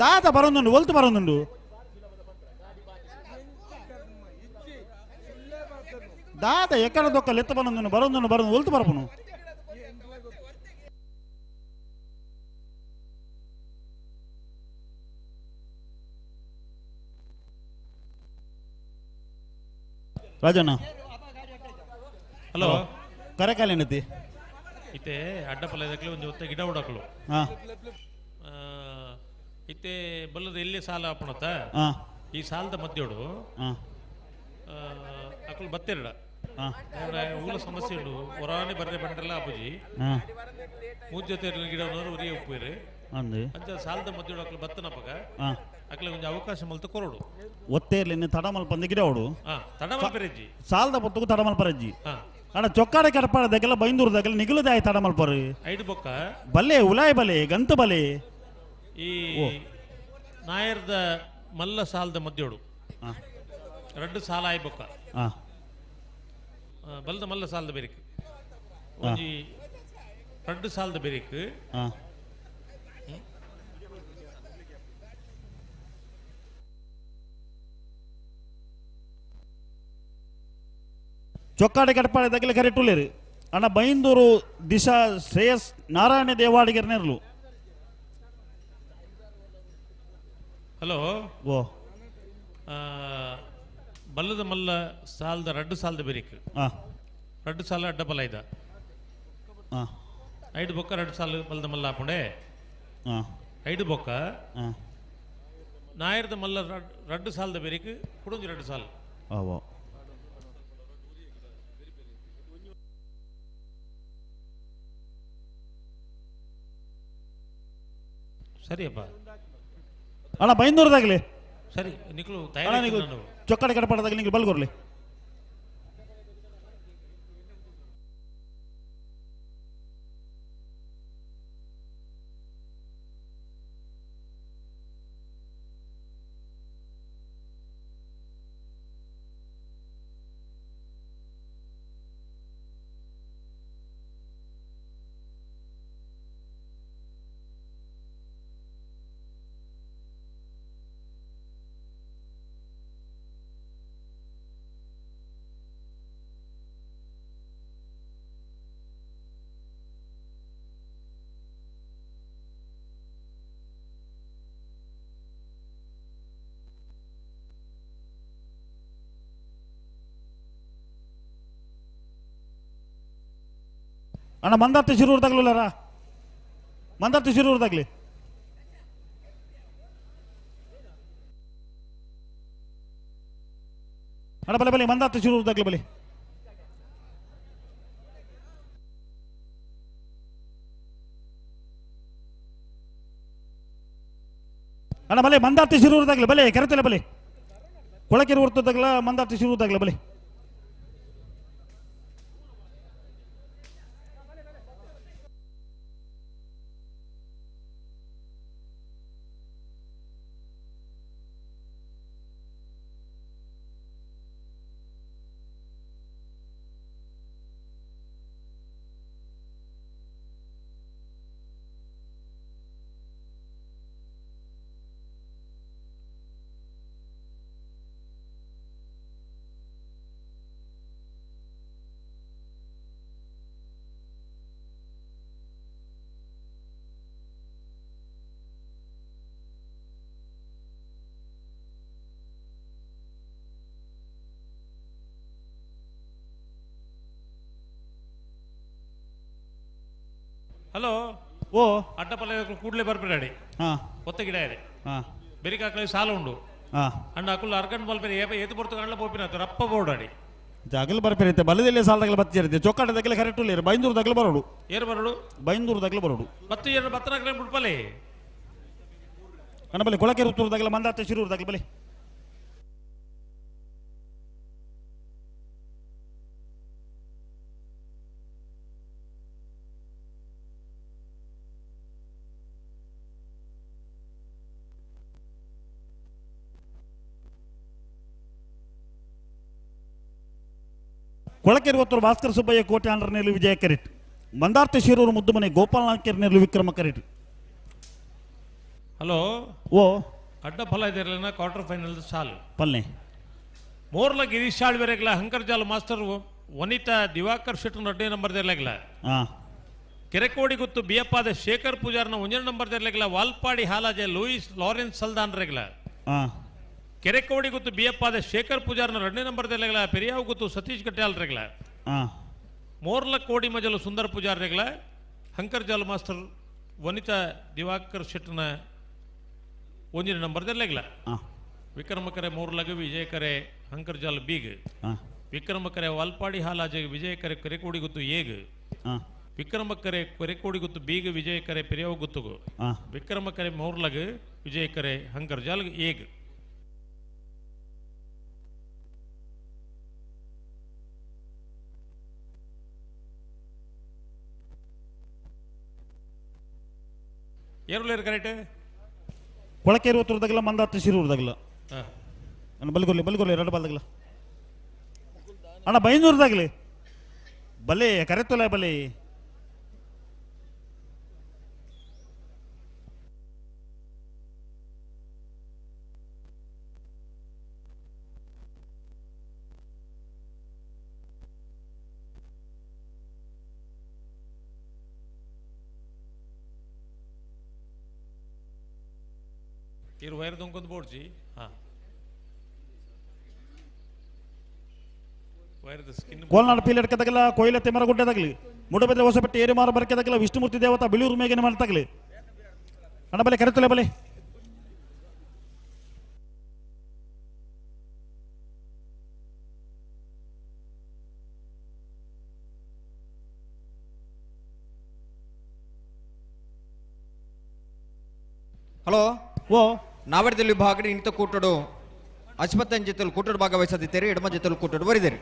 ದಾದ ಬರೋದುಂಡು ಒಲ್ತು ಬರೋದುಂಡು ದಾದ ಎಕ್ಕಡ ದೊಕ್ಕಲ್ಲಿ ಎತ್ತ ಬರೋದುಂಡು ಬರೋದುಂಡು ಬರೋದು ಒಲ್ತು ಬರಪನು. ರಾಜಣ್ಣ ಹಲೋ ಕರೆಕಾಲ ಏನತಿ ಇತ್ತೆ ಅಡ್ಡಪಲ್ಲದಕ್ಕೆ ಒಂದು ಹೊತ್ತ ಗಿಡ ಉಡಕಲು ಹಾ ಇತ್ತೆ ಬಲ್ಲದ ಎಲ್ಲಿ ಸಾಲ ಅಪ್ಪಣತ್ತ ಹಾ. ಈ ಸಾಲದ ಮಧ್ಯೋಡು ಹಾ. ಅಕುಲು ಬತ್ತೆರಡ ಹಾ. ಊಲ ಸಮಸ್ಯೆ ಉಂಡು ಹೊರಾನೆ ಬರ್ರೆ ಬಂಡ್ರಲ್ಲ ಅಪ್ಪುಜಿ ಹಾ. ಮೂರು ಜೊತೆ ಗಿಡ ಉರಿಯ ಉಪ್ಪೇರು ಅಂದು. ಅಂಚ ಸಾಲದ ಮಧ್ಯೋಡು ಅಕುಲು ಬತ್ತನಪ್ಪಗ ಹಾ. ಅಕ್ಲೆ ಒಂಜಿ ಅವಕಾಶ ಮಲ್ತ ಕೊರಡು ಒತ್ತೇ ಇರ್ಲಿ ತಡ ಮಲ್ಪಂದ ಗಿಡ ಉಡು ಹಾ ತಡ ಮಲ್ಪೆರೆಜ್ಜಿ ಸಾಲದ ಪೊತ್ತುಗು ತಡ ಮಲ್ಪರಜ್ಜಿ ಹಾ. ಅಣ್ಣ ಚೊಕ್ಕಾಡ ಕಡಪಾಡ ದಕ್ಕೆಲ್ಲ ಬೈಂದೂರು ದಕ್ಕೆಲ್ಲ ನಿಗುಲದಾಯ ತಡ ಮಲ್ಪರು ಐದು ಬೊಕ್ಕ ಬಲ್ಲೆ ಉಲಾಯ್ ಬಲೆ ಗಂತ ಬಲೆ ಈ ನಾಯರ್ದ ಮಲ್ಲ ಸಾಲದ ಮಧ್ಯೋಡು ಹಾ. ರಡ್ಡು ಸಾಲ ಆಯ್ ಬೊಕ್ಕ ಹಾ. ಬಲ್ದ ಮಲ್ಲ ಸಾಲದ ಬೆರಿಕ್ ಒಂಜಿ ರಡ್ಡು ಸಾಲದ ಬೆರಿಕ್ ಹಾ. ಚೊಕ್ಕಾಡ ಕಡಪಾಡ ದಕ್ಕೆಲ್ಲ ಕರೆಟುಲೇರು ಅಣ್ಣ ಬೈಂದೂರು ದಿಶಾ ಶ್ರೇಯಸ್ ನಾರಾಯಣ ದೇವಾಡಿಗರ್ನೇರ್ಲು ಹಲೋ ಓ ಬಲ್ಲದ ಮಲ್ಲ ಸಾಲದ ರಡ್ಡು ಸಾಲದ ಬೆರಿಕ್ ಹಾ. ರಡ್ಡು ಸಾಲ ಅಡ್ಡಬಲ ಐದ ಹಾ. ಐದು ಬೊಕ್ಕ ರಡ್ಡು ಸಾಲ ಬಲ್ಲದ ಮಲ್ಲ ಹಾಕೊಂಡೆ ಹಾ. ಐದು ಬೊಕ್ಕ ಹಾ. ನಾಯರ್ದ ಮಲ್ಲ ರಡ್ಡು ಸಾಲದ ಬೆರಿಕ್ ಕುಡೊಂಜಿ ರಡ್ಡು ಸಾಲ ಆವೋ ಸರಿಯಪ್ಪ ಅಣ್ಣ ಬೈಂದೂರದಾಗಲಿ ಸರಿ ನಿಕ್ಲು ಅಣ್ಣ ನೀವು ತಯಾರಿ ಚೊಕ್ಕಾಡ ಕಡಪಾಡದಾಗಲಿ ನೀವು ಬಲ್ಗೊರ್ಲಿ ಅಣ್ಣ ಮಂದಾರ್ತಿ ಶಿರೂರು ತಗ್ಲುಲ್ಲಾರ ಮಂದಾರ್ತಿ ಶಿರೂರು ತಗ್ಲಿ ಅಣ್ಣ ಬಲೆ ಬಲೆ ಮಂದಾರ್ತಿ ಶಿರೂರು ತಗ್ಲಿ ಬಲೆ ಅಣ್ಣ ಬಲೆ ಮಂದಾರ್ತಿ ಶಿರೂರು ತಗ್ಲಿ ಬಲೆ ಕರೆತಲೆ ಬಲೆ ಕೊಳಕೆರೆ ಹೊರ್ತು ತಗ್ಲ ಮಂದಾರ್ತಿ ಶಿರೂರು ತಗ್ಲ ಬಲೆ ಹಲೋ ಓ ಅಡ್ಡಪಲ್ಲ ಕೂಡಲೇ ಬರ್ಬಿಡಾಡಿ ಹಾ. ಒತ್ತ ಗಿಡ ಇದೆ ಹಾ. ಬೆರಿಕ್ ಹಾಕಲಿ ಸಾಲ ಉಂಡು ಹಾ. ಅಣ್ಣ ಅಕುಲ್ ಅರ್ಗಂಡ್ ಬಲ್ಪೇರೆ ಏತು ಪೊರ್ತು ಕಂಡ್ಲ ಪೋಪಿನ ರಪ್ಪ ಬೋರ್ಡಾಡಿ ಜಾಗಲ್ ಬರ್ಪಿರತ್ತೆ ಬಲದಲ್ಲಿ ಸಾಲದಾಗಲ ಬತ್ತಿರುತ್ತೆ ಚೊಕ್ಕಾಟ ದಗ್ಲ ಕರೆಕ್ಟ್ ಇಲ್ಲ ಬೈಂದೂರು ದಗ್ಲ ಬರೋಡು ಏರು ಬರೋಡು ಬೈಂದೂರು ದಗ್ಲ ಬರೋಡು ಮತ್ತು ಏನು ಬತ್ತನಾಗ್ಲೇ ಬಿಡ್ಪಲೆ ಅಣ್ಣ ಬಲೆ ಕೊಳಕೆರೆ ಉತ್ತೂರು ದಗ್ಲ ಮಂದಾರ್ತಿ ಶಿರೂರು ದಗ್ಲ ಬಲೆ ಕೊಳಕೆರೆ ಒತ್ತೂರು ಭಾಸ್ಕರ ಸುಬ್ಬಯ್ಯ ಕೋಟೆ ಆಂಡ್ರನೇಲು ವಿಜಯ ಕರಿಟ್ ಮಂದಾರ್ತಿ ಶಿರೂರು ಮುದ್ದುಮನೆ ಗೋಪಾಲನಾಥ್ ವಿಕ್ರಮ ಕರಿಟ್ ಹಲೋ ಓ ಅಡ್ಡ ಫಲ ಇದಿರಲಿಲ್ಲ ಕ್ವಾರ್ಟರ್ ಫೈನಲ್ ಸಾಲು ಪಲ್ನೆ ಮೋರ್ಲ ಗಿರೀಶ್ ಆಳ್ವೆರೆಗ್ಲ ಹಂಕರ್ಜಾಲ್ ಮಾಸ್ಟರ್ ವನಿತಾ ದಿವಾಕರ್ ಶೆಟ್ಟರ್ ರಡ್ಡೇ ನಂಬರ್ ದೇರ್ಲಾಗ್ಲ ಹಾ ಕೆರೆಕೋಡಿ ಗುತ್ತು ಬಿಯಪ್ಪಾದ ಶೇಖರ್ ಪೂಜಾರ್ನ ಒಂಜನೇ ನಂಬರ್ ದೇರ್ಲಾಗ್ಲ ವಾಲ್ಪಾಡಿ ಹಾಲಾಜೆ ಲೂಯಿಸ್ ಲಾರೆನ್ಸ್ ಸಲ್ದಾನ್ ರೆಗ್ಲ ಹಾ ಕೆರೆಕೋಡಿ ಗುತ್ತು ಬಿಯಪ್ಪಾದ ಶೇಖರ್ ಪೂಜಾರ್ನ 2ನೇ ನಂಬರ್ ದೆಲ್ಲಗಲ ಪೆರಿಯಾವ್ ಗುತ್ತು ಸತೀಶ್ ಕಟ್ಯಾಲ್ ರೆಗ್ಲ ಮೋರ್ಲ ಕೋಡಿ ಮಜಲು ಸುಂದರ್ ಪೂಜಾರ್ ರೆಗ್ಲ ಹಂಕರ್ ಜಾಲ್ ಮಾಸ್ಟರ್ ವನಿತಾ ದಿವಾಕರ್ ಶೆಟ್ಟನ 1ನೇ ನಂಬರ್ ದೆಲ್ಲಗಲ ವಿಕ್ರಮಕರೆ ಮೋರ್ಲಗ ವಿಜಯಕರೆ ಹಂಕರ್ ಜಾಲ್ ಬೀಗ್ ವಿಕ್ರಮಕರೆ ವಾಲ್ಪಾಡಿ ಹಾಲಾಜೆ ವಿಜಯಕರೆ ಕೆರೆಕೋಡಿ ಗುತ್ತು ಏಗ್ ವಿಕ್ರಮಕರೆ ಕೆರೆಕೋಡಿ ಗುತ್ತು ಬೀಗ್ ವಿಜಯಕರೆ ಪೆರಿಯಾವ್ ಗುತ್ತುಗು ವಿಕ್ರಮಕರೆ ಮೋರ್ಲಗ ವಿಜಯಕರೆ ಹಂಕರ್ ಜಾಲ್ ಏಗ್. ಏರುಲೇರು ಕರೆಕ್ಟ್ ಕೊಳಕೇರು ಉತ್ತರದಾಗಲ ಮಂದಾತಿ ಸಿರೂರ್ದಾಗಲ ಅಣ್ಣ ಬಲ್ಗೊರ್ಲಿ ಬಲ್ಗೊರ್ಲಿ ಎರಡು ಬಾಲ್ದಾಗಲ ಅಣ್ಣ ಬೈನೂರ್ದಾಗಲಿ ಬಲೆ ಕರೆತೊಲೆ ಬಲೆ ಇರು ವೈರ್ ದೊಂಕೊಂದು ಬೋಡ್ಜಿ ಹಾಂ ವೈರ್ದ ಸ್ಕಿನ್ ಕೋಲ್ನಾಡು ಪೀಲಡ್ ಕದಗಲ ಕೊಯ್ಲ ತಿಮರಗುಡ್ಡೆದಾಗಲಿ ಮುಡಬೆದ್ರೆ ಹೊಸಪೆಟ್ಟೆ ಏರಿಮಾರು ಬರಕೆದಾಗಲ ವಿಷ್ಣುಮೂರ್ತಿ ದೇವತಾ ಬಿಳೂರು ಮೇಗಿನ ಮಾಡ್ತಾಗಲಿ ಅಣ್ಣ ಬಲೆ ಕರೆತೊಲೆ ಬಲೆ. ಹಲೋ ಓ ನಾವಡದಲ್ಲಿ ವಿಭಾಗಡೆ ಇಂತ ಕೂಟಡು ಅಶ್ಮತ್ತನ್ ಜೊತೆಲಿ ಕೂಟಡು ಭಾಗವಹಿಸದಿದ್ದೇರೆ ಎಡಮ ಜೊತೆಲಿ ಕೂಟಡು ಬರಿದಿರಿ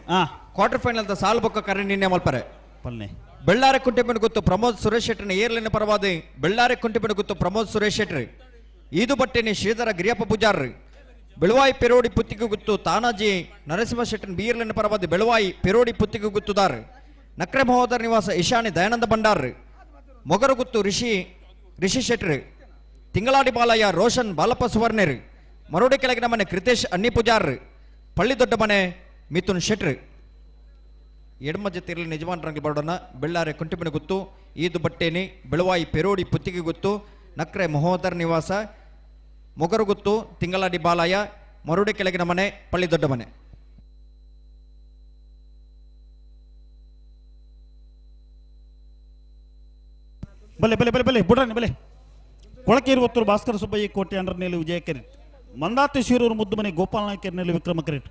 ಕ್ವಾರ್ಟರ್ ಫೈನಲ್ the ಸಾಲ್ ಬೊಕ್ಕ ಕರೆ ನಿನ್ನೆ ಮಲ್ಪರೆ ಪಲ್ನೆ ಬೆಳ್ಳಾರೆ ಕುಂಟೆಪೆಣ್ಣು ಗೊತ್ತು ಪ್ರಮೋದ್ ಸುರೇಶ್ ಶೆಟ್ಟರ್ನ ಏರ್ಲಿನ ಪರವಾದ ಬೆಳ್ಳಾರೆ ಕುಂಟೆಪೆಣ್ಣು ಗೊತ್ತು ಪ್ರಮೋದ್ ಸುರೇಶ್ ಶೆಟ್ಟರ್ ಈದು ಬಟ್ಟೆನಿ ಶ್ರೀಧರ ಗಿರಿಯಪ್ಪ ಪೂಜಾರ್ ಬೆಳುವಾಯಿ ಪೆರೋಡಿ ಪುತ್ತಿಗೆ ಗುತ್ತು ತಾನಾಜಿ ನರಸಿಂಹ ಶೆಟ್ಟನ್ ಬೀರ್ಲಿನ ಪರವಾದ ಬೆಳುವಾಯಿ ಪೆರೋಡಿ ಪುತ್ತಿಗೆ ಗುತ್ತುದಾರ್ ನಕ್ರೆ ಮಹೋದರ ನಿವಾಸ ಈಶಾನಿ ದಯಾನಂದ ಭಂಡಾರ್ ಮೊಗರುಗುತ್ತು ಋಷಿ ಋಷಿ ಶೆಟ್ಟರ್ ತಿಂಗಳಾಡಿ ಬಾಲಯ್ಯ ರೋಷನ್ ಬಾಲಪ್ಪ ಸುವರ್ಣರ್ ಮರೋಡಿ ಕೆಳಗಿನ ಮನೆ ಕೃತೇಶ್ ಅನ್ನಿ ಪೂಜಾರ್ ಪಳ್ಳಿ ದೊಡ್ಡ ಮನೆ ಮಿಥುನ್ ಶೆಟ್ರ್ ಎಡಮ ಜೊತೆಯಲ್ಲಿ ನಿಜಮಾನ್ ಬರೋಣ ಬೆಳ್ಳಾರೆ ಕುಂಟಿಮನೆ ಗುತ್ತು ಈದು ಬಟ್ಟೇನಿ ಬೆಳುವಾಯಿ ಪೆರೋಡಿ ಪುತ್ತಿಗೆ ಗುತ್ತು ನಕ್ರೆ ಮಹೋದರ ನಿವಾಸ ಮೊಗರುಗುತ್ತು ತಿಂಗಳಾಡಿ ಬಾಲಯ್ಯ ಮರೋಡಿ ಕೆಳಗಿನ ಮನೆ ಪಳ್ಳಿ ದೊಡ್ಡ ಮನೆ. ಬಲೆ ಬಲೆ ಬಲೆ ಬಲೆ ಬುಡ್ರಾನಿ ಬಲೆ. ಕೊಳಕೇರಿ ಒತ್ತೂರು ಭಾಸ್ಕರ ಸುಬ್ಬಯ್ಯ ಕೋಟೆ ಅಂಡರ್ನೇಲಿ ವಿಜಯ ಕೆರೆಟ್ ಮಂದಾತಿ ಶಿರೂರು ಮುದ್ದುಮನೆ ಗೋಪಾಲ ನಾಯ್ಕರ್ನಲ್ಲಿ ವಿಕ್ರಮ ಕೆರೆಟ್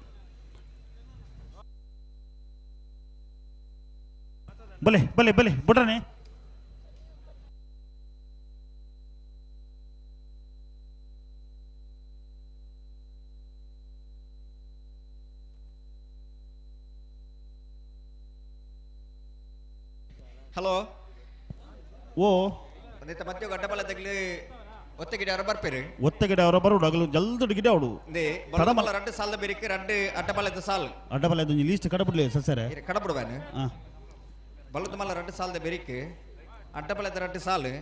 ಬಲೆ ಬಲೆ ಬಲೆ ಬುಡ್ರಾನಿ. ಹಲೋ ಓ ಒಂದಿತ್ತ ಮಧ್ಯ ಗಡ್ಡಬಲ ತಗ್ಲಿ ಒತ್ತಗಿಡ ಅವರ ಬರ್ಪೇರು ಒತ್ತಗಿಡ ಅವರ ಬರೋಡು ಅಗಲು ಜಲ್ದು ಗಿಡ ಅವಡು ಬಲಮಲ್ಲ ರಡ್ಡು ಸಾಲದ ಬೇರಿಕೆ ರಡ್ಡು ಅಡ್ಡಬಲದ ಸಾಲ್ ಅಡ್ಡಬಲ ಇದು ಲೀಸ್ಟ್ ಕಡಬಿಡ್ಲಿ ಸಸರೆ ಕಡಬಿಡುವೇನು ಬಲದ ಮಲ್ಲ ರಡ್ಡು ಸಾಲದ ಬೆರಿಕೆ ಅಡ್ಡಬಲದ ರಡ್ಡು ಸಾಲು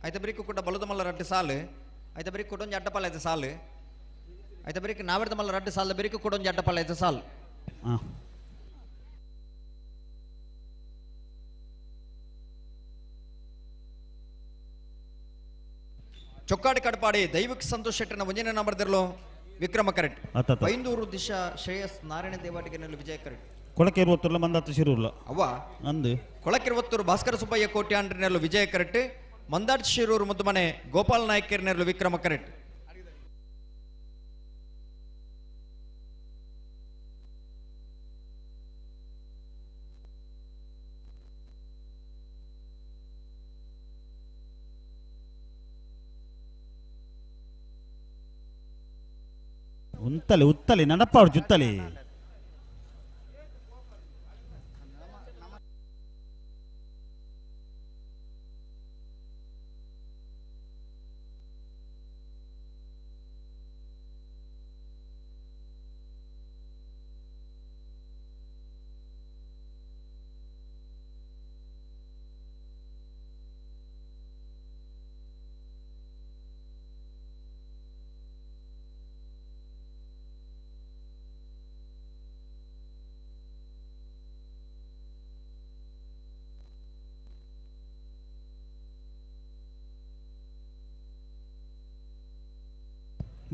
ಐತ ಬೆರಿಕು ಕೂಡ ಬಲದ ಮಲ್ಲ ರಡ್ಡು ಸಾಲು ಐತ ಬೆರಿಕು ಕೂಡ ಒಂಜಿ ಅಡ್ಡಪಲ ಐತ ಸಾಲು ಐತ ಬೆರಿಕೆ ನಾವೆರ್ದ ಮಲ್ಲ ರಡ್ಡು ಸಾಲದ ಬೆರಿಕು ಕೂಡ ಒಂಜಿ ಅಡ್ಡಪಲ ಐತ ಸಾಲು. ಚೊಕ್ಕಾಡಿ ಕಡಪಾಡಿ ದೈವಿಕ ಸಂತೋಷ್ ಶೆಟ್ಟರ್ನ ಒಂಜನೇ ನಂಬರ್ ದಿರಲು ವಿಕ್ರಮ ಕರೆಕ್ಟ್ ಬೈಂದೂರು ದಿಶಾ ಶ್ರೇಯಸ್ ನಾರಾಯಣ ದೇವಾಟಿಗೆನಲ್ಲಿ ವಿಜಯ ಕರೆಕ್ಟ್ ಕೊಳಕೇರುವತ್ತೂರ್ಲ ಮಂದಾತ ಶಿರೂರ್ಲ ಅವ್ವ ಅಂದು ಕೊಳಕಿರುವತ್ತೂರು ಭಾಸ್ಕರ ಸುಬ್ಬಯ್ಯ ಕೋಟೆ ಅಂಡ್ರಿನೆಲ್ಲು ವಿಜಯ ಕರೆಕ್ಟ್ ಮಂದಾಟ್ ಶಿರೂರು ಮುದ್ದುಮನೆ ಗೋಪಾಲ್ ನಾಯ್ಕರ್ನೆಲ್ಲು ವಿಕ್ರಮ ಕರೆಕ್ಟ್. ಉತ್ತಲಿ ಉತ್ತಲಿ ನಡಪ್ಪ ಅವ್ರು ಜುತ್ತಲಿ.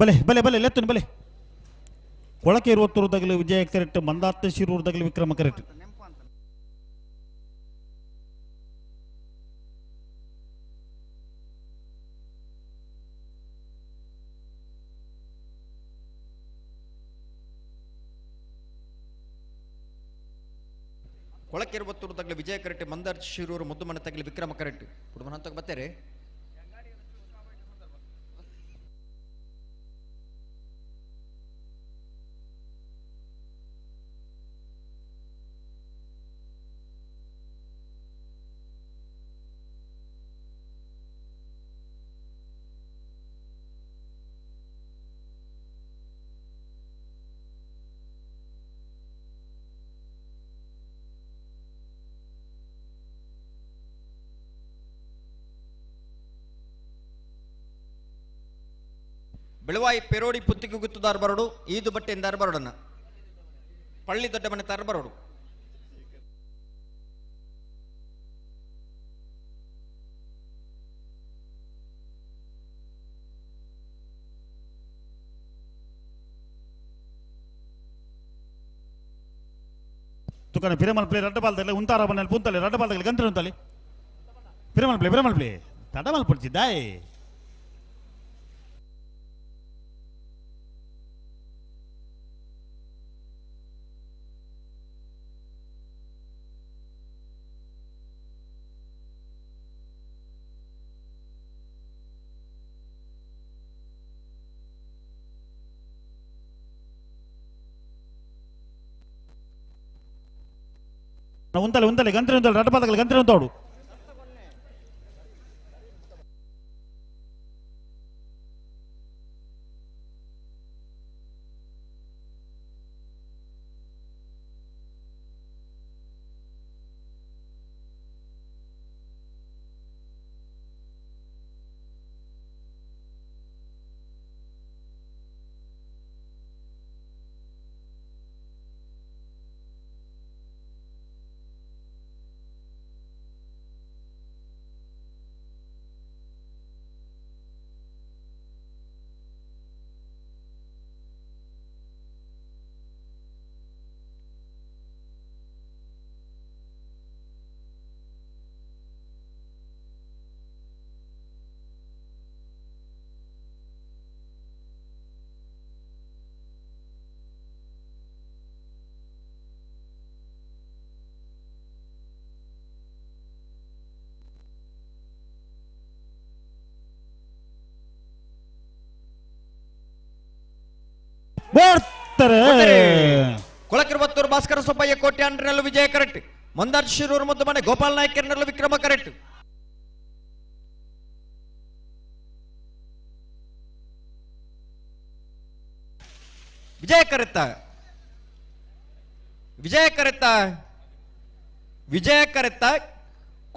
ಬಲೆ ಬಲೆ ಬಲೆ ಲೆತ್ತುನಿ ಬಲೆ. ಕೊಳಕೆ ಇರುವತ್ತೂರು ತಗಲು ವಿಜಯ ಕರೆಕ್ಟ್ ಮಂದಾರ್ತೆ ಶಿರೂರು ತಗಲು ವಿಕ್ರಮ ಕರೆಕ್ಟ್. ಕೊಳಕಿರುವತ್ತೂರು ತಗಲು ವಿಜಯ ಕರೆಕ್ಟ್ ಮಂದಾರ್ ಶಿರೂರು ಮುದ್ದುಮನೆ ತಗಲು ವಿಕ್ರಮ ಕರೆಕ್ಟ್. ಕುಟುಂಬ ಹಂತಕ್ಕೆ ಬರ್ತಾರೆ. ಬೆಳವಾಯಿ ಪೆರೋಡಿ ಪುತ್ತಿಗೆ ಗುತ್ತುದಾರ ಬರೋಡು ಈದು ಬಟ್ಟೆಯಿಂದಾರ ಬರೋಡನ್ನ ಪಳ್ಳಿ ದೊಡ್ಡ ಮನೆ ತಾರ ಬರೋಡು. ತುಕನ ಪಿರಮಲ್ ಪ್ಲೇ ರಡ್ಡ ಬಾಲ್ದಲ್ಲಿ ಉಂತಾರ ಬನ್ನಲ್ಲಿ ಪುಂತಲೆ ರಡ್ಡ ಬಾಲ್ದಲ್ಲಿ ಗಂತ್ರೆ ಉಂತಲಿ ಪಿರಮಲ್ ಪ್ಲೇ ಪಿರಮಲ್ ಪ್ಲೇ ತಡಮಲ್ ಪುಡ್ಚಿದ್ದಾಯ್. ಉಂತಲೆ ಉಂತಲೆ ಗಂತ್ರೆ ಉಂತಲೆ ರಡ್ಡ ಬಾಲ್ದಲ್ಲಿ ಗಂತ್ರೆ ಉಂತಾಡು. ಕೊಳಕಿರುವತ್ತೂರು ಭಾಸ್ಕರ ಸುಬ್ಬಯ್ಯ ಕೋಟೆ ಅಂಡ್ರಲ್ಲೂ ವಿಜಯ ಕರೆಕ್ಟ್ ಮಂದಾರ್ ಶಿರೂರು ಮುದ್ದು ಮನೆ ಗೋಪಾಲ್ ನಾಯ್ಕರ್ನಲ್ಲೂ ವಿಕ್ರಮ ಕರೆಕ್ಟ್. ವಿಜಯ ಕರೆತ್ತ ವಿಜಯ ಕರೆತ್ತ ವಿಜಯ ಕರೆತ್ತ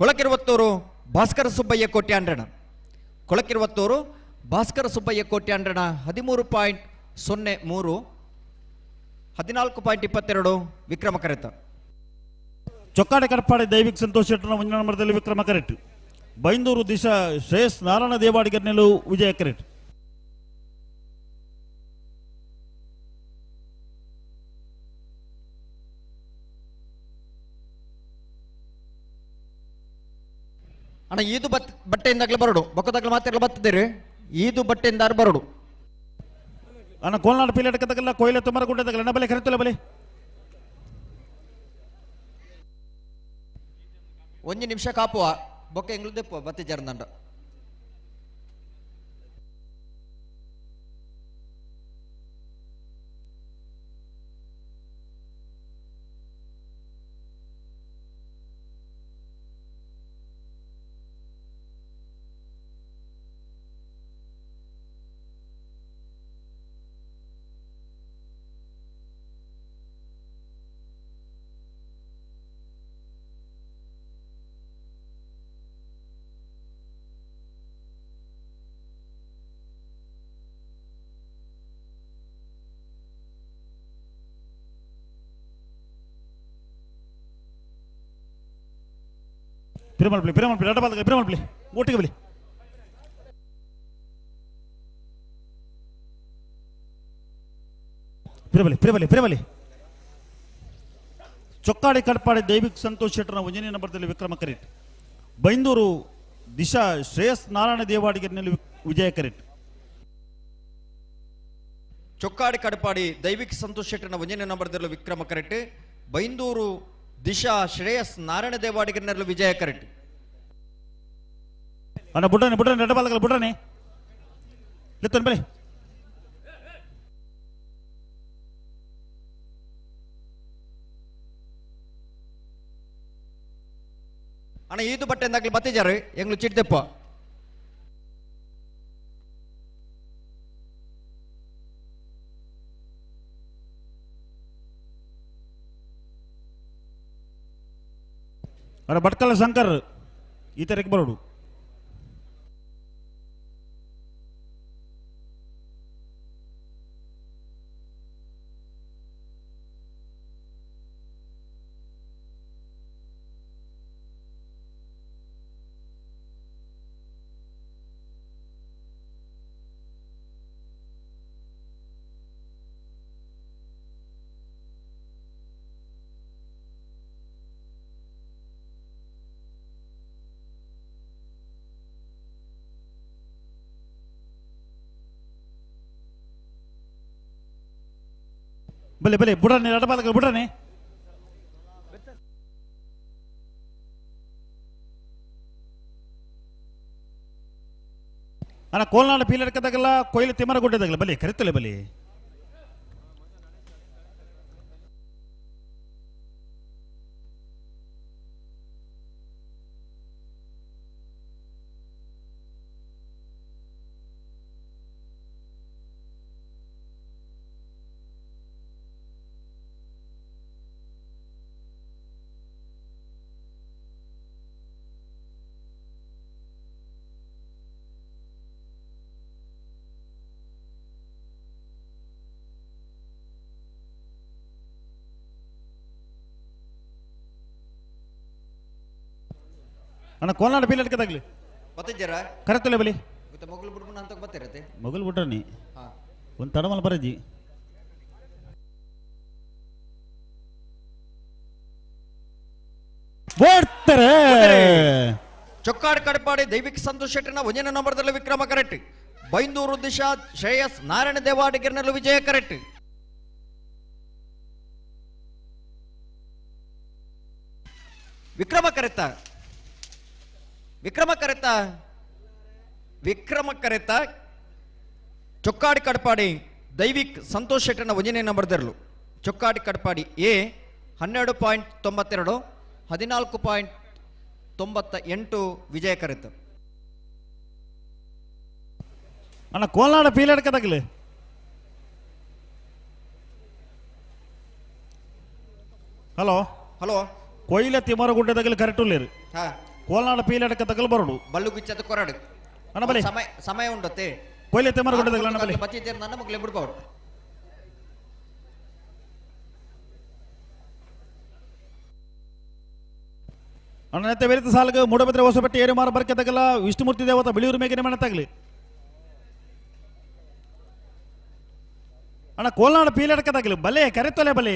ಕೊಳಕಿರುವತ್ತೂರು ಭಾಸ್ಕರ ಸುಬ್ಬಯ್ಯ ಕೋಟೆ ಅಂಡ್ರಣ ಕೊಳಕಿರುವತ್ತೂರು ಭಾಸ್ಕರ ಸುಬ್ಬಯ್ಯ ಕೋಟೆ ಅಂಡ್ರಣ 13.03 14.22 ವಿಕ್ರಮ ಕರೆತ. ಚೊಕ್ಕಾಡೆ ಕಡಪಾಡೆ ದೈವಿಕ್ ಸಂತೋಷ್ ಶೆಟ್ಟರ್ನ ಮುಂದಿನ ನಂಬರದಲ್ಲಿ ವಿಕ್ರಮ ಕರೆಕ್ಟ್. ಬೈಂದೂರು ದಿಶಾ ಶ್ರೇಯಸ್ ನಾರಾಯಣ ದೇವಾಡಿಗರ್ನಲ್ಲೂ ವಿಜಯ ಕರೆಕ್ಟ್. ಅಣ್ಣ ಈದು ಬಟ್ಟೆಯಿಂದಾಗ್ಲೇ ಬರೋಡು ಬೊಕ್ಕದಾಗ್ಲೇ ಮಾತಾಡ್ಲ ಬತ್ತಿದ್ದೀರಿ ಈದು ಬಟ್ಟೆಯಿಂದ ಬರೋಡು. ಅಣ್ಣ ಕೋಲ್ನಾಡು ಪೀಲಟಕತಗಲ್ಲ ಕೊಯ್ಲೆ ತುಮರಗುಡ್ಡೆ ಅಣ್ಣ ಬಲೆ ಕರೆತಲ್ಲ ಬಲೆ ಒಂದು ನಿಮಿಷ ಕಾಪುವ ಬೊಕ್ಕ ಎಂಗ್ಲು ದೆಪ್ಪುವ ಬತ್ತಿ ಜರ್ದಂಡ. ಪಿರಮಲ್ ಪ್ಲೇ ಪಿರಮಲ್ ಪ್ಲೇ ರಡ್ಡ ಬಾಲ್ದಲ್ಲಿ ಪಿರಮಲ್ ಪ್ಲೇ ಒಟ್ಟಿಗೆ ಬಲಿ. ಪಿರಬಲಿ ಪಿರಬಲಿ ಪಿರಬಲಿ ಚೊಕ್ಕಾಡಿ ಕಡ್ಪಾಡಿ ದೈವಿಕ್ ಸಂತೋಷ್ ಶೆಟ್ಟರ್ನ ಒಂಜನೇ ನಂಬರ್ದಲ್ಲಿ ವಿಕ್ರಮ ಕರೆಟ್. ಬೈಂದೂರು ದಿಶಾ ಶ್ರೇಯಸ್ ನಾರಾಯಣ ದೇವಾಡಿಗರಿನಲ್ಲಿ ವಿಜಯ ಕರೆಟ್. ಚೊಕ್ಕಾಡಿ ಕಡಪಾಡಿ ದೈವಿಕ್ ಸಂತೋಷ್ ಶೆಟ್ಟರ್ನ ಒಂಜನೇ ನಂಬರ್ದಲ್ಲಿ ವಿಕ್ರಮ ಕರೆಟ್. ಬೈಂದೂರು ದಿಶಾ ಶ್ರೇಯಸ್ ನಾರಾಯಣ ದೇವಾಡಿಗರಿನಲ್ಲಿ ವಿಜಯ ಕರೆಟ್. ಅಣ್ಣ ಬುಡ್ರನೆ ಬುಡ್ರನೆ ಎಡಬಾಲಕಲ್ಲ ಬುಡ್ರನೆ ಲೆತ್ತನ್ ಬಲೆ. ಅಣ್ಣ ಈದು ಬಟ್ಟೆ ಎಂದಾಗ್ಲಿ ಬತ್ತಿಜಾರು ಎಂಗ್ಲು ಚಿಡ್ದೆಪ್ಪ. ಅಣ್ಣ ಭಟ್ಕಳ ಶಂಕರ್ ಈ ತರಕ್ಕೆ ಬರೋಡು. ಬಲೆ ಬಲೆ ಬುಡ್ರನೆ ಎಡಬಾಲಕಲ್ಲ ಬುಡ್ರನೆ. ಅಣ್ಣ ಕೋಲ್ನಾಡ ಪೀಲಡ್ಕದಾಗಲ್ಲ ಕೊಯ್ಲು ತಿಮ್ಮರಗುಡ್ಡೆದಾಗಲ್ಲ ಬಲಿ ಕರಿತಲೆ ಬಲಿ. ಅಣ್ಣ ಕೋಲ್ನಾಡ ಪೀಲಡ್ಕದಾಗ್ಲಿ ಬತ್ತಿಜ್ಜಾರ ಕರೆತಲೆ ಬಲಿ. ಮತ್ತೆ ಮೊಗಲು ಬಿಡ್ಬುಣ ಅಂತ ಬತ್ತಿರತ್ತೆ. ಮೊಗಲು ಬಿಟ್ರನಿ ಒಂದು ತಡಮಲ್ ಬರಜಿ. ಓಡ್ತಾರೆ. ಚೊಕ್ಕಾಡ್ ಕಡಪಾಡಿ ದೈವಿಕ್ ಸಂತೋಷ್ ಶೆಟ್ಟರ್ನ ಒಂದನೇ ನಂಬರ್ದಲ್ಲಿ ವಿಕ್ರಮ ಕರೆಕ್ಟ್. ಬೈಂದೂರು ದಿಶಾ ಶ್ರೇಯಸ್ ನಾರಾಯಣ ದೇವಾಡಿಗರಿನಲ್ಲಿ ವಿಜಯ ಕರೆಕ್ಟ್. ವಿಕ್ರಮ ಕರೆತ ವಿಕ್ರಮ ಕರೆತ ವಿಕ್ರಮ ಕರೆತ ಚೊಕ್ಕಾಡಿ ಕಡಪಾಡಿ ದೈವಿಕ್ ಸಂತೋಷ್ ಶೆಟ್ಟರ್ನ ಒಂದನೇ ನಂಬರ್ದರಲು. ಚೊಕ್ಕಾಡಿ ಕಡಪಾಡಿ ಎ 12.92 14.98 ವಿಜಯ ಕರೆತ. ಅಣ್ಣ ಕೋಲ್ನಾಡ ಪೀಲಡ್ಕದಾಗ್ಲಿ. ಹಲೋ ಹಲೋ ಕೊಯ್ಲ ತಿಮ್ಮರಗುಡ್ಡೆದಾಗಲಿ ಕರೆಕ್ಟ್ ಉಳ್ಳೇರು. ಹಾ ಕೋಲ್ನಾಡ ಪೀಲಡ್ಕ ತಗಲ್ ಬರೋಡು ಬಲ್ಲು ಗುಚ್ಚದ ಕೊರಡು. ಅಣ್ಣ ಬಲಿ ಸಮಯ ಸಮಯ ಉಂಡತ್ತೆ. ಕೊಯ್ಲ ತಿಮ್ಮರಗುಡ್ಡೆದಾಗಲಿ ಅಣ್ಣ ಬಲಿ. ಬತ್ತಿದ್ದೇನೆ ನನ್ನ ಮಗ್ಲೆ ಬಿಡ್ಬಾರ್ದು. ಅಣ್ಣ ನೆತ್ತ ಬೆರಿತ ಸಾಲಗ ಮೂಡಬಿದ್ರೆ ಹೊಸಪಟ್ಟಿ ಏರುಮಾರ ಬರ್ಕೆ ತಗಲ ವಿಷ್ಣುಮೂರ್ತಿ ದೇವತ ಬಿಳಿಯೂರು ಮೇಗಿನ ಮನೆ ತಗಲಿ. ಅಣ್ಣ ಕೋಲ್ನಾಡ ಪೀಲಡ್ಕ ತಗಲಿ ಬಲೆ ಕರೆತೊಲೆ ಬಲೆ.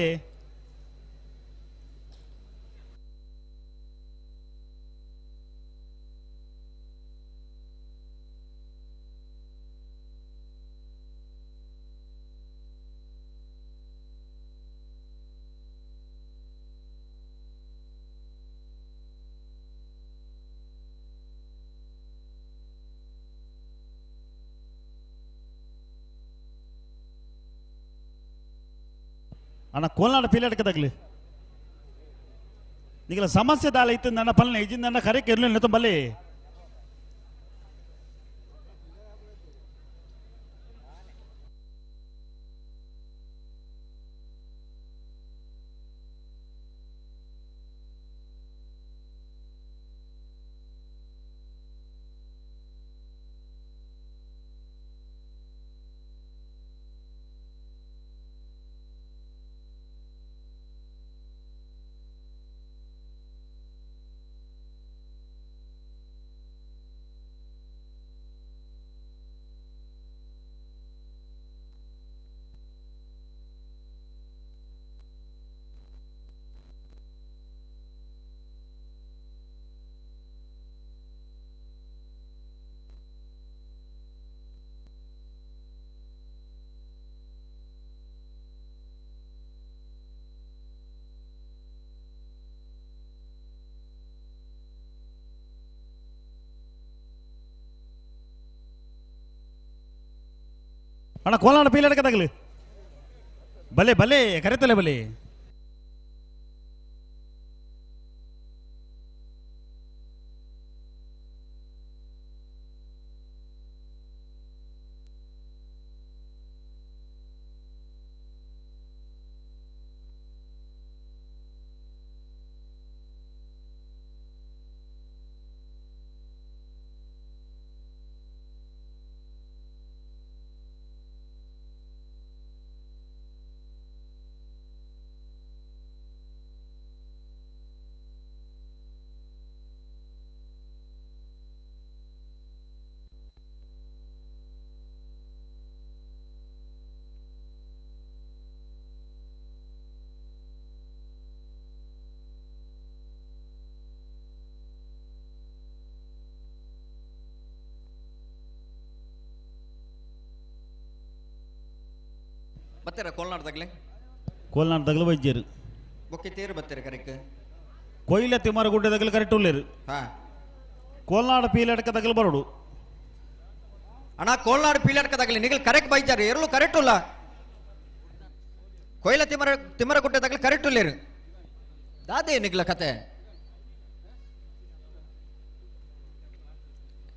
ಅಣ್ಣ ಕೋಲ್ನಾಡ ಪೀಲಡ್ಕದಾಗ್ಲಿ ನಿಗಲ ಸಮಸ್ಯೆ ದಾಲ ಇತ್ತು ನನ್ನ ಪಲ್ನೆ ಇಜಿಂದ ನನ್ನ ಕರೆಕ್ ಇರಲಿಲ್ಲ ತುಂಬಲ್ಲಿ. ಅಣ್ಣ ಕೋಲಾಡ ಪೀಲಡಕ ತಗಲು ಬಲೆ ಬಲೆ ಕರೆತಲೆ ಬಲೆ ಬತ್ತೀರ ಕೋಲ್ನಾಡ್ ತಗ್ಲೆ ಕೋಲ್ನಾಡ್ ತಗಲು ವೈದ್ಯರು ಬೊಕ್ಕೆ ತೇರು ಬತ್ತೀರ ಕರೆಕ್ ಕೊಯ್ಲ ತಿಮಾರಗುಡ್ಡೆ ತಗಲು ಕರೆಕ್ಟ್ ಉಳ್ಳೇರು ಹಾ ಕೋಲ್ನಾಡು ಪೀಲಡ್ಕ ತಗಲು ಬರೋಡು ಅಣ್ಣ ಕೋಲ್ನಾಡು ಪೀಲಡ್ಕ ತಗಲಿ ನಿಗಲ್ ಕರೆಕ್ಟ್ ಬೈಜಾರು ಎರಲು ಕರೆಕ್ಟ್ ಉಲ್ಲ ಕೊಯ್ಲ ತಿಮರಗುಡ್ಡೆ ತಗಲು ಕರೆಕ್ಟ್ ಉಳ್ಳೇರು ದಾದೆ ನಿಗ್ಲ ಕತೆ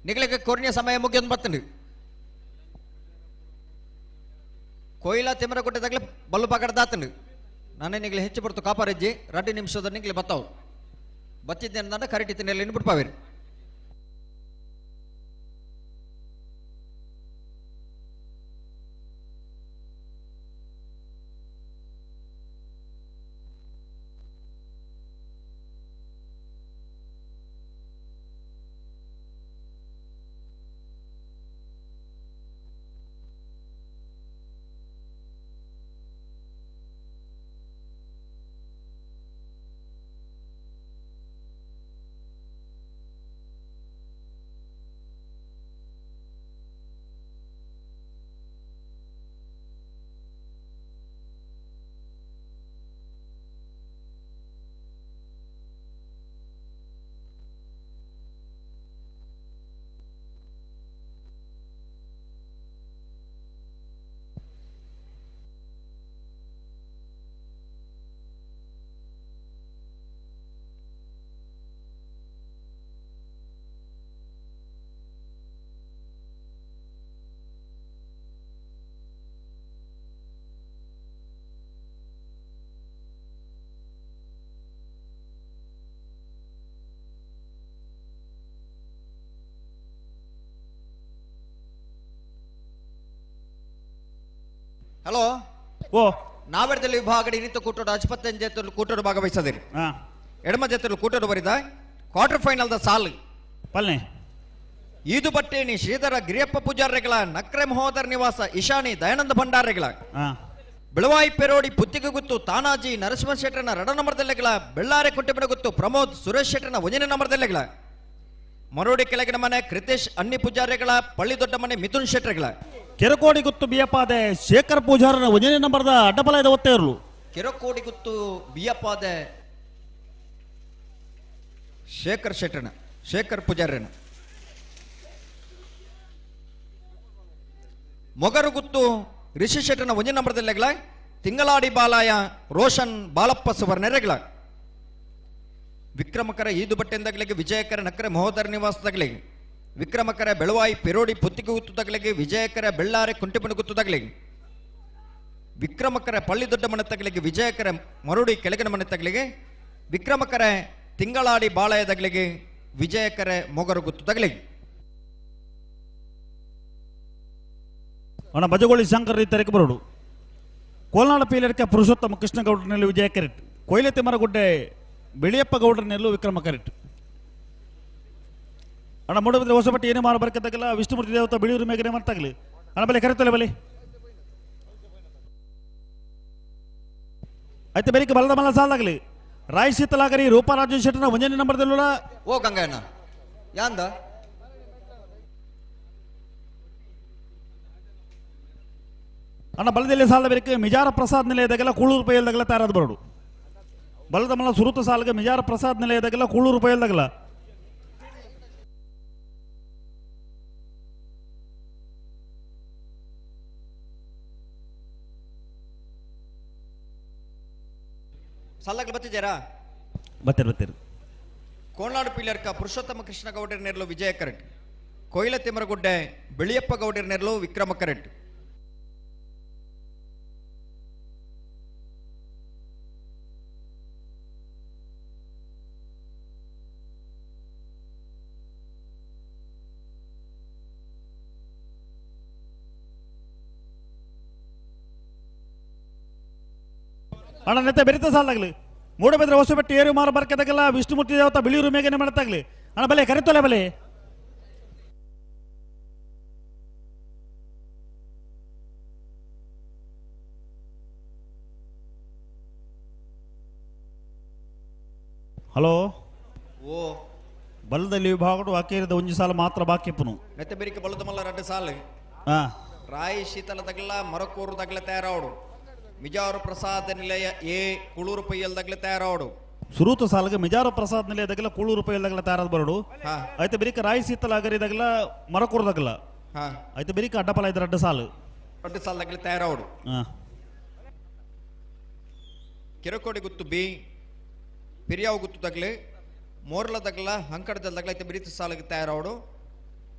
ನಿಗ್ಲಕ್ಕೆ ಕೊರ್ನಿಯ ಸಮಯ ಮುಗಿಯೊಂದು ಬತ್ತಂಡು ಕೊಯ್ಲ ತಿಮರಗುಡ್ಡೆ ತಗಲು ಬಲ್ಲು ಪಕಡ ದಾತಂಡು ನಾನೇ ನಿಗ್ಲೆ ಹೆಚ್ಚು ಬರ್ತು ಕಾಪಾರಜ್ಜಿ 2 ನಿಮಿಷದ ನಿಗ್ಲೆ ಬತ್ತಾವು ಬತ್ತಿದ್ದೇನೆ ಕರೆಕ್ಟ್ ಇತ್ತಿನ ಬಿಡ್ಪಾವೇರಿ. ಹಲೋ ಓ ನಾವೆಡದಲ್ಲಿ ವಿಭಾಗಡಿ ನಿಂತು ಕೂಟೋಡು ಅಜ್ಪತ್ತಂಜು ಜೊತೆಲು ಕೂಟೋಡು ಭಾಗವಹಿಸದಿರಿ. ಎಡಮ ಜೊತೆಲು ಕೂಟೋಡು ಬರಿದ ಕ್ವಾರ್ಟರ್ ಫೈನಲ್ the ಸಾಲು ಪಲ್ನೆ ಈದು ಬಟ್ಟೇಣಿ ಶ್ರೀಧರ ಗಿರಿಯಪ್ಪ ಪೂಜಾರಿಗಳ ನಕ್ರೆ ಮಹೋದರ ನಿವಾಸ ಇಶಾನಿ ದಯಾನಂದ ಭಂಡಾರಿಗಳ ಬೆಳವಾಯಿ ಪೆರೋಡಿ ಪುತ್ತಿಗೆ ಗುತ್ತು ತಾನಾಜಿ ನರಸಿಂಹ ಶೆಟ್ಟರನ ರಡ ನಂಬರ್ದಲ್ಲೆಗಳ ಬೆಳ್ಳಾರೆ ಕುಂಟೆಬಿಡ ಗುತ್ತು ಪ್ರಮೋದ್ ಸುರೇಶ್ ಶೆಟ್ಟರನ ಒಂದನೇ ನಂಬರ್ದಲ್ಲೆಗಳ ಮರೋಡಿ ಕೆಳಗಿನ ಮನೆ ಕೃತೇಶ್ ಅನ್ನಿ ಪೂಜಾರಿಗಳ ಪಳ್ಳಿ ದೊಡ್ಡ ಮನೆ ಮಿಥುನ್ ಶೆಟ್ಟರ್ಗಳ ಕೆರಕೋಡಿ ಗುತ್ತು ಬಿಯಪ್ಪಾದೆ ಶೇಖರ್ ಪೂಜಾರನ ಒಂದನೇ ನಂಬರ್ದ ಅಡ್ಡಬಲಯದ ಒತ್ತೆ ಇರಲು ಕೆರಕೋಡಿ ಗುತ್ತು ಬಿಯಪ್ಪಾದೆ ಶೇಖರ್ ಶೆಟ್ಟರನ ಶೇಖರ್ ಪೂಜಾರನ ಮೊಗರು ಗುತ್ತು ರಿಷಿ ಶೆಟ್ಟನ ಒಂದೇ ನಂಬರ್ದಲ್ಲೆಗಳ ತಿಂಗಳಾಡಿ ಬಾಲಾಯ ರೋಷನ್ ಬಾಲಪ್ಪ ಸುವರ್ಣರೆಗಳ ವಿಕ್ರಮಕರ ಈದು ಬಟ್ಟೆಂದಗಳಿಗೆ ವಿಜಯಕರ ನಕ್ರೆ ಮಹೋದರ ನಿವಾಸದಗಳಿಗೆ ವಿಕ್ರಮಕರ ಬೆಳವಾಯಿ ಪೆರೋಡಿ ಪುತ್ತಿಗೆ ಗುತ್ತುದಗಳಿಗೆ ವಿಜಯಕರ ಬೆಳ್ಳಾರೆ ಕುಂಟೆಪಣ ಗುತ್ತುದಗಳಿಗೆ ವಿಕ್ರಮಕರ ಪಳ್ಳಿ ದೊಡ್ಡ ಮನೆ ತಗಲಿಗೆ ವಿಜಯಕರ ಮರುಡಿ ಕೆಳಗಿನ ಮನೆ ತಗಲಿಗೆ ವಿಕ್ರಮಕರ ತಿಂಗಳಾಡಿ ಬಾಳಯದಗಳಿಗೆ ವಿಜಯಕರ ಮೊಗರು ಗುತ್ತುದಗಳಿಗೆ. ಅಣ್ಣ ಬಜಗೋಳಿ ಶಂಕರ್ ರೀತರಿಗೆ ಬರೋಡು ಕೋಲ್ನಾಡ ಪೀಲರ್ಕ ಪುರುಷೋತ್ತಮ ಕೃಷ್ಣಗೌಡರನೆಲ್ಲ ವಿಜಯ ಕರೆಕ್ಟ್ ಕೊಯ್ಲೆ ತಿಮ್ಮರಗುಡ್ಡೆ ಬಿಳಿಯಪ್ಪ ಗೌಡರನೆಲ್ಲೂ ವಿಕ್ರಮ ಕರೆಕ್ಟ್. ಅಣ್ಣ ಮೂಡಬಿದ್ರೆ ಹೊಸಬಟ್ಟಿ ಏನೇ ಮಾರು ಬರ್ಕತ್ತಾಗಲ್ಲ ವಿಷ್ಣುಮೂರ್ತಿ ದೇವತ ಬಿಳಿಯೂರು ಮೇಘನೆ ಮಾಡ್ತಾಗಲಿ ಅಣ್ಣ ಬಲೆ ಕರೆತಲೆ ಬಲೆ ಆಯ್ತು ಬೆಳಿಗ್ಗೆ ಬಲದ ಮಲ್ಲ ಸಾಲಾಗಲಿ ರಾಯ್ ಶೀತಲಾಗರಿ ರೂಪರಾಜು ಶೆಟ್ಟನ ಒಂದನೇ ನಂಬರ್ದಲ್ಲ ಓ ಗಂಗಣ್ಣ ಯಾಂದ ಅಣ್ಣ ಬಲದಲ್ಲಿ ಸಾಲ ಬೇಕು ಮಿಜಾರ ಪ್ರಸಾದ್ ನಿಲಯದಾಗೆಲ್ಲ ಕೂಳೂರು ಪೈಲ್ದಾಗೆಲ್ಲ ತಯಾರಾದ ಬರೋಡು ಬಲದ ಮಲ್ಲ ಸುರುತ ಸಾಲಿಗೆ ಮಿಜಾರ ಪ್ರಸಾದ್ ನಿಲಯದಾಗೆಲ್ಲ ಕೂಳೂರು ಪೈಲ್ದಾಗಲ್ಲ. ಸಲ್ಲಗ್ಲು ಬತ್ತಿದ್ದೀರಾ? ಬತ್ತೀರಿ ಬತ್ತೀರಿ. ಕೋಲ್ನಾಡು ಪಿಲ್ಲರ್ಕ ಪುರುಷೋತ್ತಮ ಕೃಷ್ಣ ಗೌಡರ ನೆರಳು ವಿಜಯ ಕರೆಟ್, ಕೊಯ್ಲ ತಿಮರಗುಡ್ಡೆ ಬಿಳಿಯಪ್ಪ ಗೌಡರ ನೆರಳು ವಿಕ್ರಮ ಕರೆಟ್. ಅಣ್ಣ ನೆತ್ತ ಬೆರಿತ ಸಾಲಾಗ್ಲಿ ಮೂಡಬಿದ್ರೆ ಹೊಸಬೆಟ್ಟು ಏರು ಮಾರು ಬರ್ಕೆದಾಗಲ್ಲ ವಿಷ್ಣುಮೂರ್ತಿ ದೇವತ ಬಿಳಿಯೂರು ಮೇಘನೆ ಮಾಡತ್ತಾಗ್ಲಿ. ಅಣ್ಣ ಬಲೆ ಕರೆತೊಲೆ ಬಲೆ. ಹಲೋ ಓ ಬಲದಲ್ಲಿ ವಿಭಾಗಡು ಅಕೇರಿದ ಒಂಜಿ ಸಾಲ ಮಾತ್ರ ಬಾಕಿ ಪುನು. ನೆತ್ತ ಬೆರಿಕೆ ಬಲದ ಮಲ್ಲ ರಡ್ಡು ಸಾಲು. ಹಾ ರಾಯಿ ಶೀತಲ ತಗಲ ಮರಕೂರು ತಗಲ ತಯಾರಾವಡು. ಮಿಜಾರು ಪ್ರಸಾದ್ ನಿಲಯ ಎ ಕುಳೂರು ಪೈಯಲ್ ತಗಲ ತಯಾರಾವಡು. ಸುರೂತ ಸಾಲಗೆ ಮಿಜಾರು ಪ್ರಸಾದ್ ನಿಲಯ ತಗಲ ಕುಳೂರು ಪೈಯಲ್ ತಗಲ ತಯಾರಾದ ಬರಡು. ಹಾ ಐತೆ ಬೆರಿಕೆ ರಾಯಿ ಶೀತಲ ಅಗರಿ ತಗಲ ಮರಕೂರು ತಗಲ. ಹಾ ಐತೆ ಬೆರಿಕೆ ಅಡ್ಡಪಲ ಐತೆ ರಡ್ಡು ಸಾಲು. ರಡ್ಡು ಸಾಲು ತಗಲ ತಯಾರಾವಡು. ಹಾ ಕಿರಕೋಡಿ ಗುತ್ತು ಬಿ ಪಿರಿಯಾವು ಗುತ್ತು ತಗಲಿ ಮೋರ್ಲ ತಗಲ ಹಂಕಡದ ತಗಲ ಐತೆ ಬೆರಿತ ಸಾಲಿಗೆ ತಯಾರಾವಡು.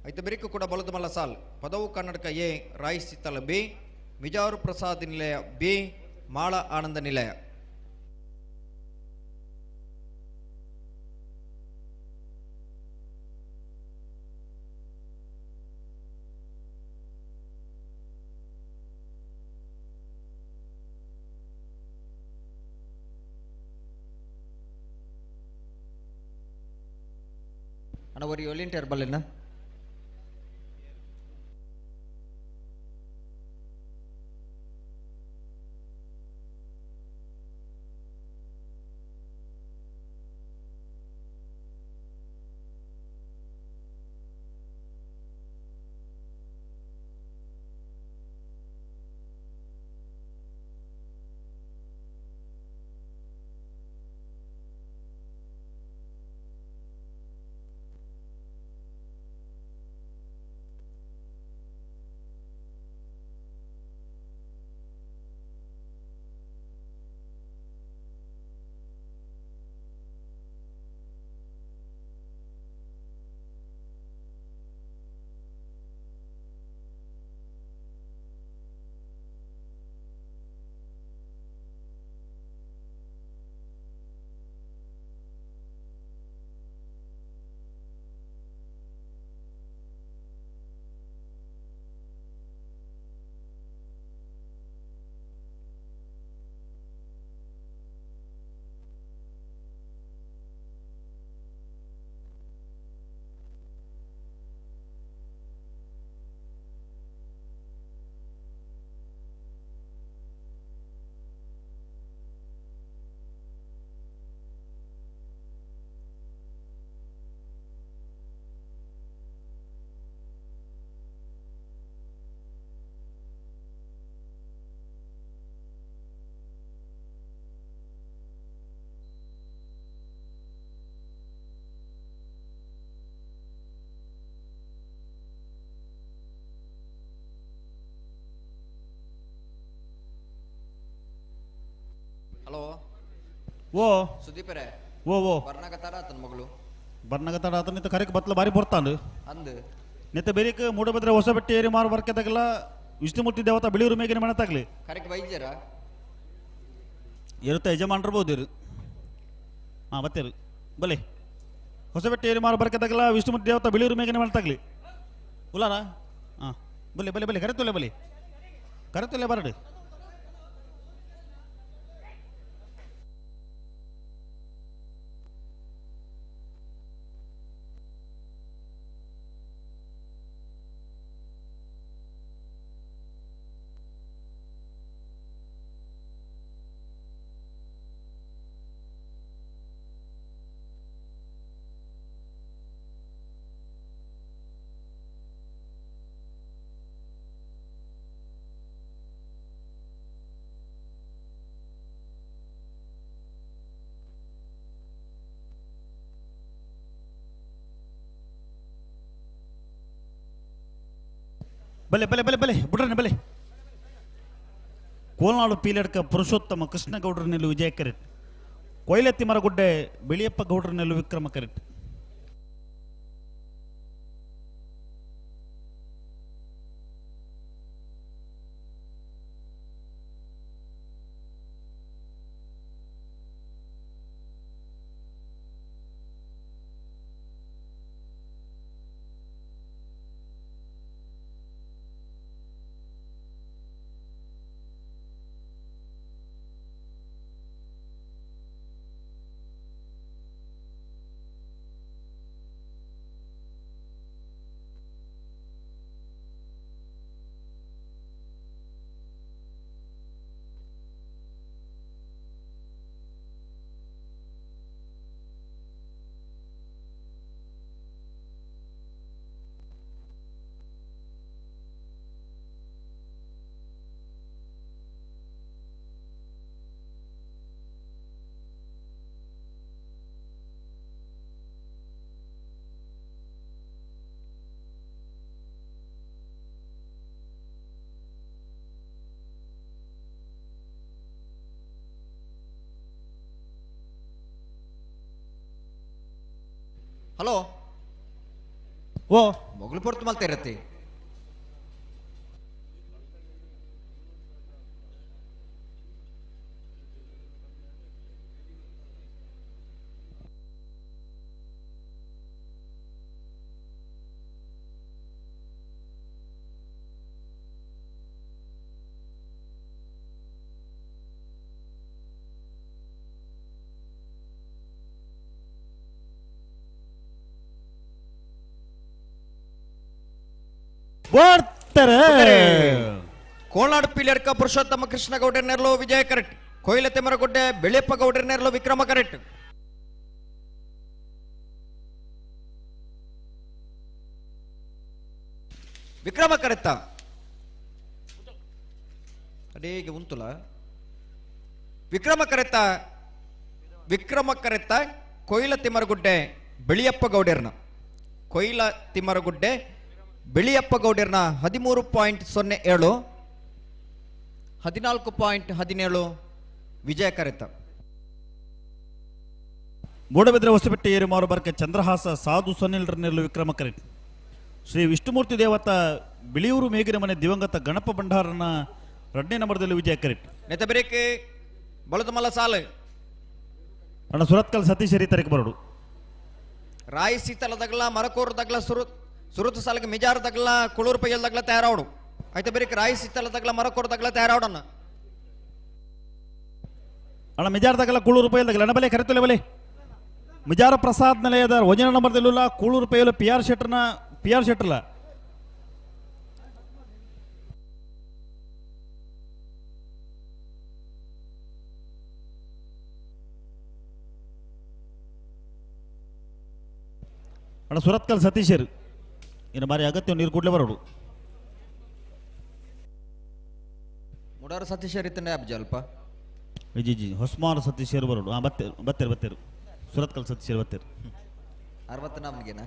ಐತೆ ಬೆರಿಕು ಕೂಡ ಬಲದ ಮಲ್ಲ ಸಾಲ್ ಪದವು ಕನ್ನಡಕ ಎ ರಾಯಿ ಶೀತಲ ಬಿ ಮಿಜಾರು ಪ್ರಸಾದ್ ನಿಲಯ ಬಿ ಮಾಳ ಆನಂದ ನಿಲಯ. ಅಣ್ಣ ಒರಿ ವಾಲಂಟಿಯರ್ ಬಲ್ಲೆನ? ಹಲೋ ಓ ಸುದೀಪರೇ. ಓ ಓ ಬರ್ನಾಗ ತಡ ಆತನ ಮಗಳು. ಬರ್ನಾಗ ತಡ ಆತನ ನಿತ್ತ ಕರೆಕ್ ಬತ್ಲ ಬಾರಿ ಬರ್ತಾನು ಅಂದು ನಿತ್ತ ಬೆರಿಕ್ ಮೂಡಬಿದ್ರೆ ಹೊಸಬೆಟ್ಟಿ ಏರಿ ಮಾರು ಬರ್ಕೆದಾಗಲ ವಿಷ್ಣುಮೂರ್ತಿ ದೇವತಾ ಬಿಳಿಯೂರು ಮೇಗಿನ ಮನೆ ತಗಲಿ. ಕರೆಕ್ ಬೈಜರ ಇರುತ್ತೆ ಯಜಮಾನ್ರಬಹುದು ಇರು. ಹಾ ಬತ್ತೀರು ಬಲೆ ಹೊಸಬೆಟ್ಟಿ ಏರಿ ಮಾರು ಬರ್ಕೆದಾಗಲ ವಿಷ್ಣುಮೂರ್ತಿ ದೇವತಾ ಬಿಳಿಯೂರು ಮೇಗಿನ ಮನೆ ತಗಲಿ. ಉಲ್ಲಾರ ಹಾಂ ಬಲೆ ಬಲೆ ಬಲೆ ಕರೆತೊಲೆ ಬಲೆ ಕರೆತೊಲೆ ಬರಡು. ಬಲೆ ಬಲೆ ಬಲೆ ಬಲೆ ಬುಡ್ರನೆ ಬಲೆ. ಕೋಲ್ನಾಡು ಪೀಲಡ್ಕ ಪುರುಷೋತ್ತಮ ಕೃಷ್ಣಗೌಡರ ನಿಲ್ಲು ವಿಜಯ ಕರೆಟ್. ಕೊಯ್ಲೆತ್ತಿ ಮರಗುಡ್ಡೆ ಬಿಳಿಯಪ್ಪ ಗೌಡ್ರನೆಲ್ಲು ವಿಕ್ರಮ ಕರೆಕ್ಟ್. ಹಲೋ ಓ ಮೊಗಲು ಪೊರ್ತು ಮಲ್ತಾ ಇರತ್ತೆ. ಕೋಲ್ನಾಡು ಪಿಲಿಯರ್ಕ ಪುರುಷೋತ್ತಮ ಕೃಷ್ಣ ಗೌಡರ ನೆರಳು ವಿಜಯ ಕರೆಕ್ಟ್. ಕೊಯ್ಲ ತೆಮರಗುಡ್ಡೆ ಬೆಳೆಯಪ್ಪ ಗೌಡರ ನೆರಳು ವಿಕ್ರಮ ಕರೆಕ್ಟ್. ವಿಕ್ರಮ ಕರೆಕ್ತ ಅಡೇಗೆ ಉಂತುಲ ವಿಕ್ರಮ ಕರೆತ ವಿಕ್ರಮ ಕರೆತ ಕೊಯ್ಲ ತಿಮರಗುಡ್ಡೆ ಬಿಳಿಯಪ್ಪ ಗೌಡರ್ನ ಕೊಯ್ಲ ತಿಮರಗುಡ್ಡೆ ಬಿಳಿಯಪ್ಪ ಗೌಡರ್ನ 13.07 14.17 ವಿಜಯ ಕರೆತ. ಮೂಡಬಿದ್ರೆ ಹೊಸಪೇಟೆ ಏರುಮಾರು ಬರ್ಕೆ ಚಂದ್ರಹಾಸ ಸಾಧು ಸೊನ್ನೆಲ್ರನ್ನೆಲ್ಲ ವಿಕ್ರಮ ಕರೆಟ್. ಶ್ರೀ ವಿಷ್ಣುಮೂರ್ತಿ ದೇವತ ಬಿಳಿಯೂರು ಮೇಗಿನ ಮನೆ ದಿವಂಗತ ಗಣಪ ಭಂಡಾರನ 2ನೇ ನಂಬರ್ದಲ್ಲಿ ವಿಜಯ ಕರೆಟ್. ನೆತಬೆರಿಕೆ ಬಳದಮಲ್ಲ ಸಾಲು ಅಣ್ಣ ಸುರತ್ಕಲ್ ಸತೀಶ್ ತಾರೀಕು ಬರೋಡು. ರಾಯಿ ಸೀತಲ ದಗ್ಲ ಮರಕೂರು ದಗ್ಲ ಸುರುತು ಸಾಲಕ್ಕೆ ಮಿಜಾರು ದಗ್ಲ ಕುಳೂರು ಪೈಯಲ್ ದಗ್ಲ ತಯಾರಾವಡು. ಆಯ್ತಾ ಬೇರೆ ರಾಯಿ ಸೀತಲ ದಗ್ಲ ಮರಕೂರು ದಗ್ಲ ತಯಾರಾವಡಣ್ಣ. ಅಣ್ಣ ಮಿಜಾರ್ ದಗ್ಲ ಕುಳೂರು ಪೈಯಲ್ ದಗ್ಲ ಅಣ್ಣ ಬಲೆ ಕರೆತಲೆ ಬಲೆ ಮಿಜಾರ ಪ್ರಸಾದ್ ನಿಲಯದ ಒಂದನೇ ನಂಬರ್ದಲ್ಲೂ ಕೂಳೂರು ಪೈಯಲು ಪಿ ಆರ್ ಶೆಟ್ಟರ್ನ ಪಿ ಆರ್ ಶೆಟ್ಟರ್ಲ ಅಣ್ಣ ಸುರತ್ಕಲ್ ಸತೀಶರು ಇನ್ನು ಬಾರಿ ಅಗತ್ಯ ನೀರು ಕೂಡಲೇ ಬರೋಡು. ಮುಡಾರ ಸತೀಶರ್ ಇತ್ತನೆ ಅಬ್ಜಲ್ಪ ಜಿ ಜಿ ಹೊಸ್ಮಾರ್ ಸತೀಶರು ಬರೋಡು. ಹಾಂ ಬತ್ತೇರು ಬತ್ತೇರು ಬತ್ತೇರು ಸುರತ್ಕಲ್ ಸತೀಶರು ಬತ್ತೇರು. 60 ನಮಗೇನಾ?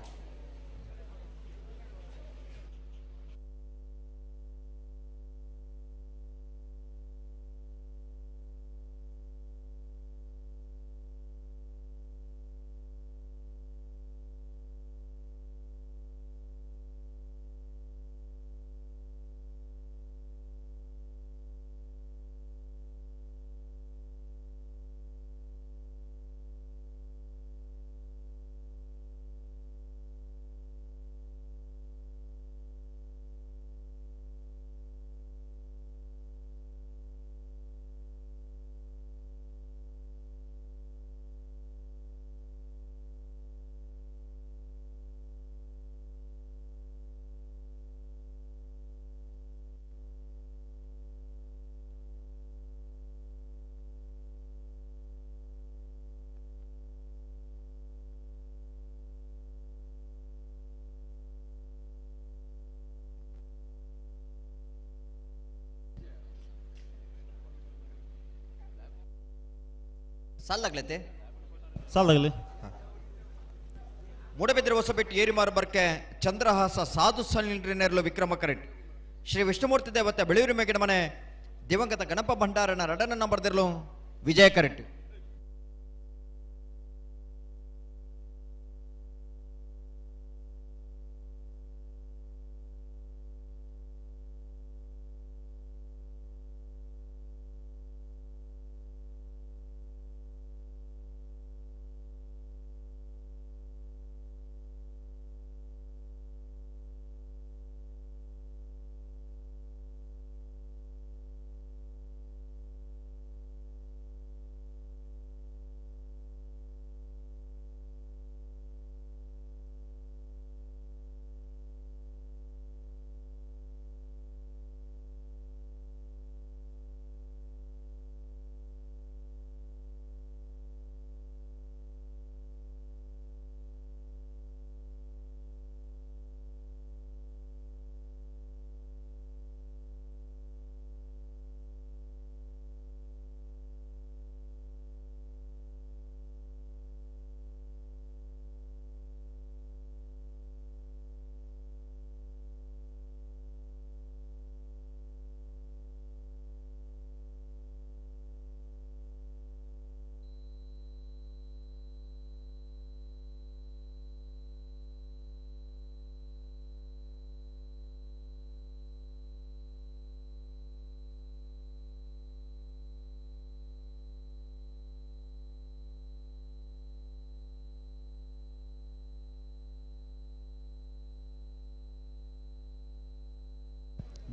ಸಾಲಾಗ್ಲತ್ತೆ ಸಾಲಾಗಲಿ. ಮೂಡಬಿದ್ರೆ ಹೊಸಬೆಟ್ಟು ಏರಿಮಾರು ಬರ್ಕೆ ಚಂದ್ರಹಾಸ ಸಾಧು ಸಣ್ಣ ವಿಕ್ರಮ ಕರೆಟ್. ಶ್ರೀ ವಿಷ್ಣುಮೂರ್ತಿ ದೇವತೆ ಬೆಳೆಯೂರು ಮೇಗಿನ ಮನೆ ದಿವಂಗತ ಗಣಪ ಭಂಡಾರನ ರಡನ ನಂಬರ್ದಿರಲು ವಿಜಯ ಕರೆಟ್.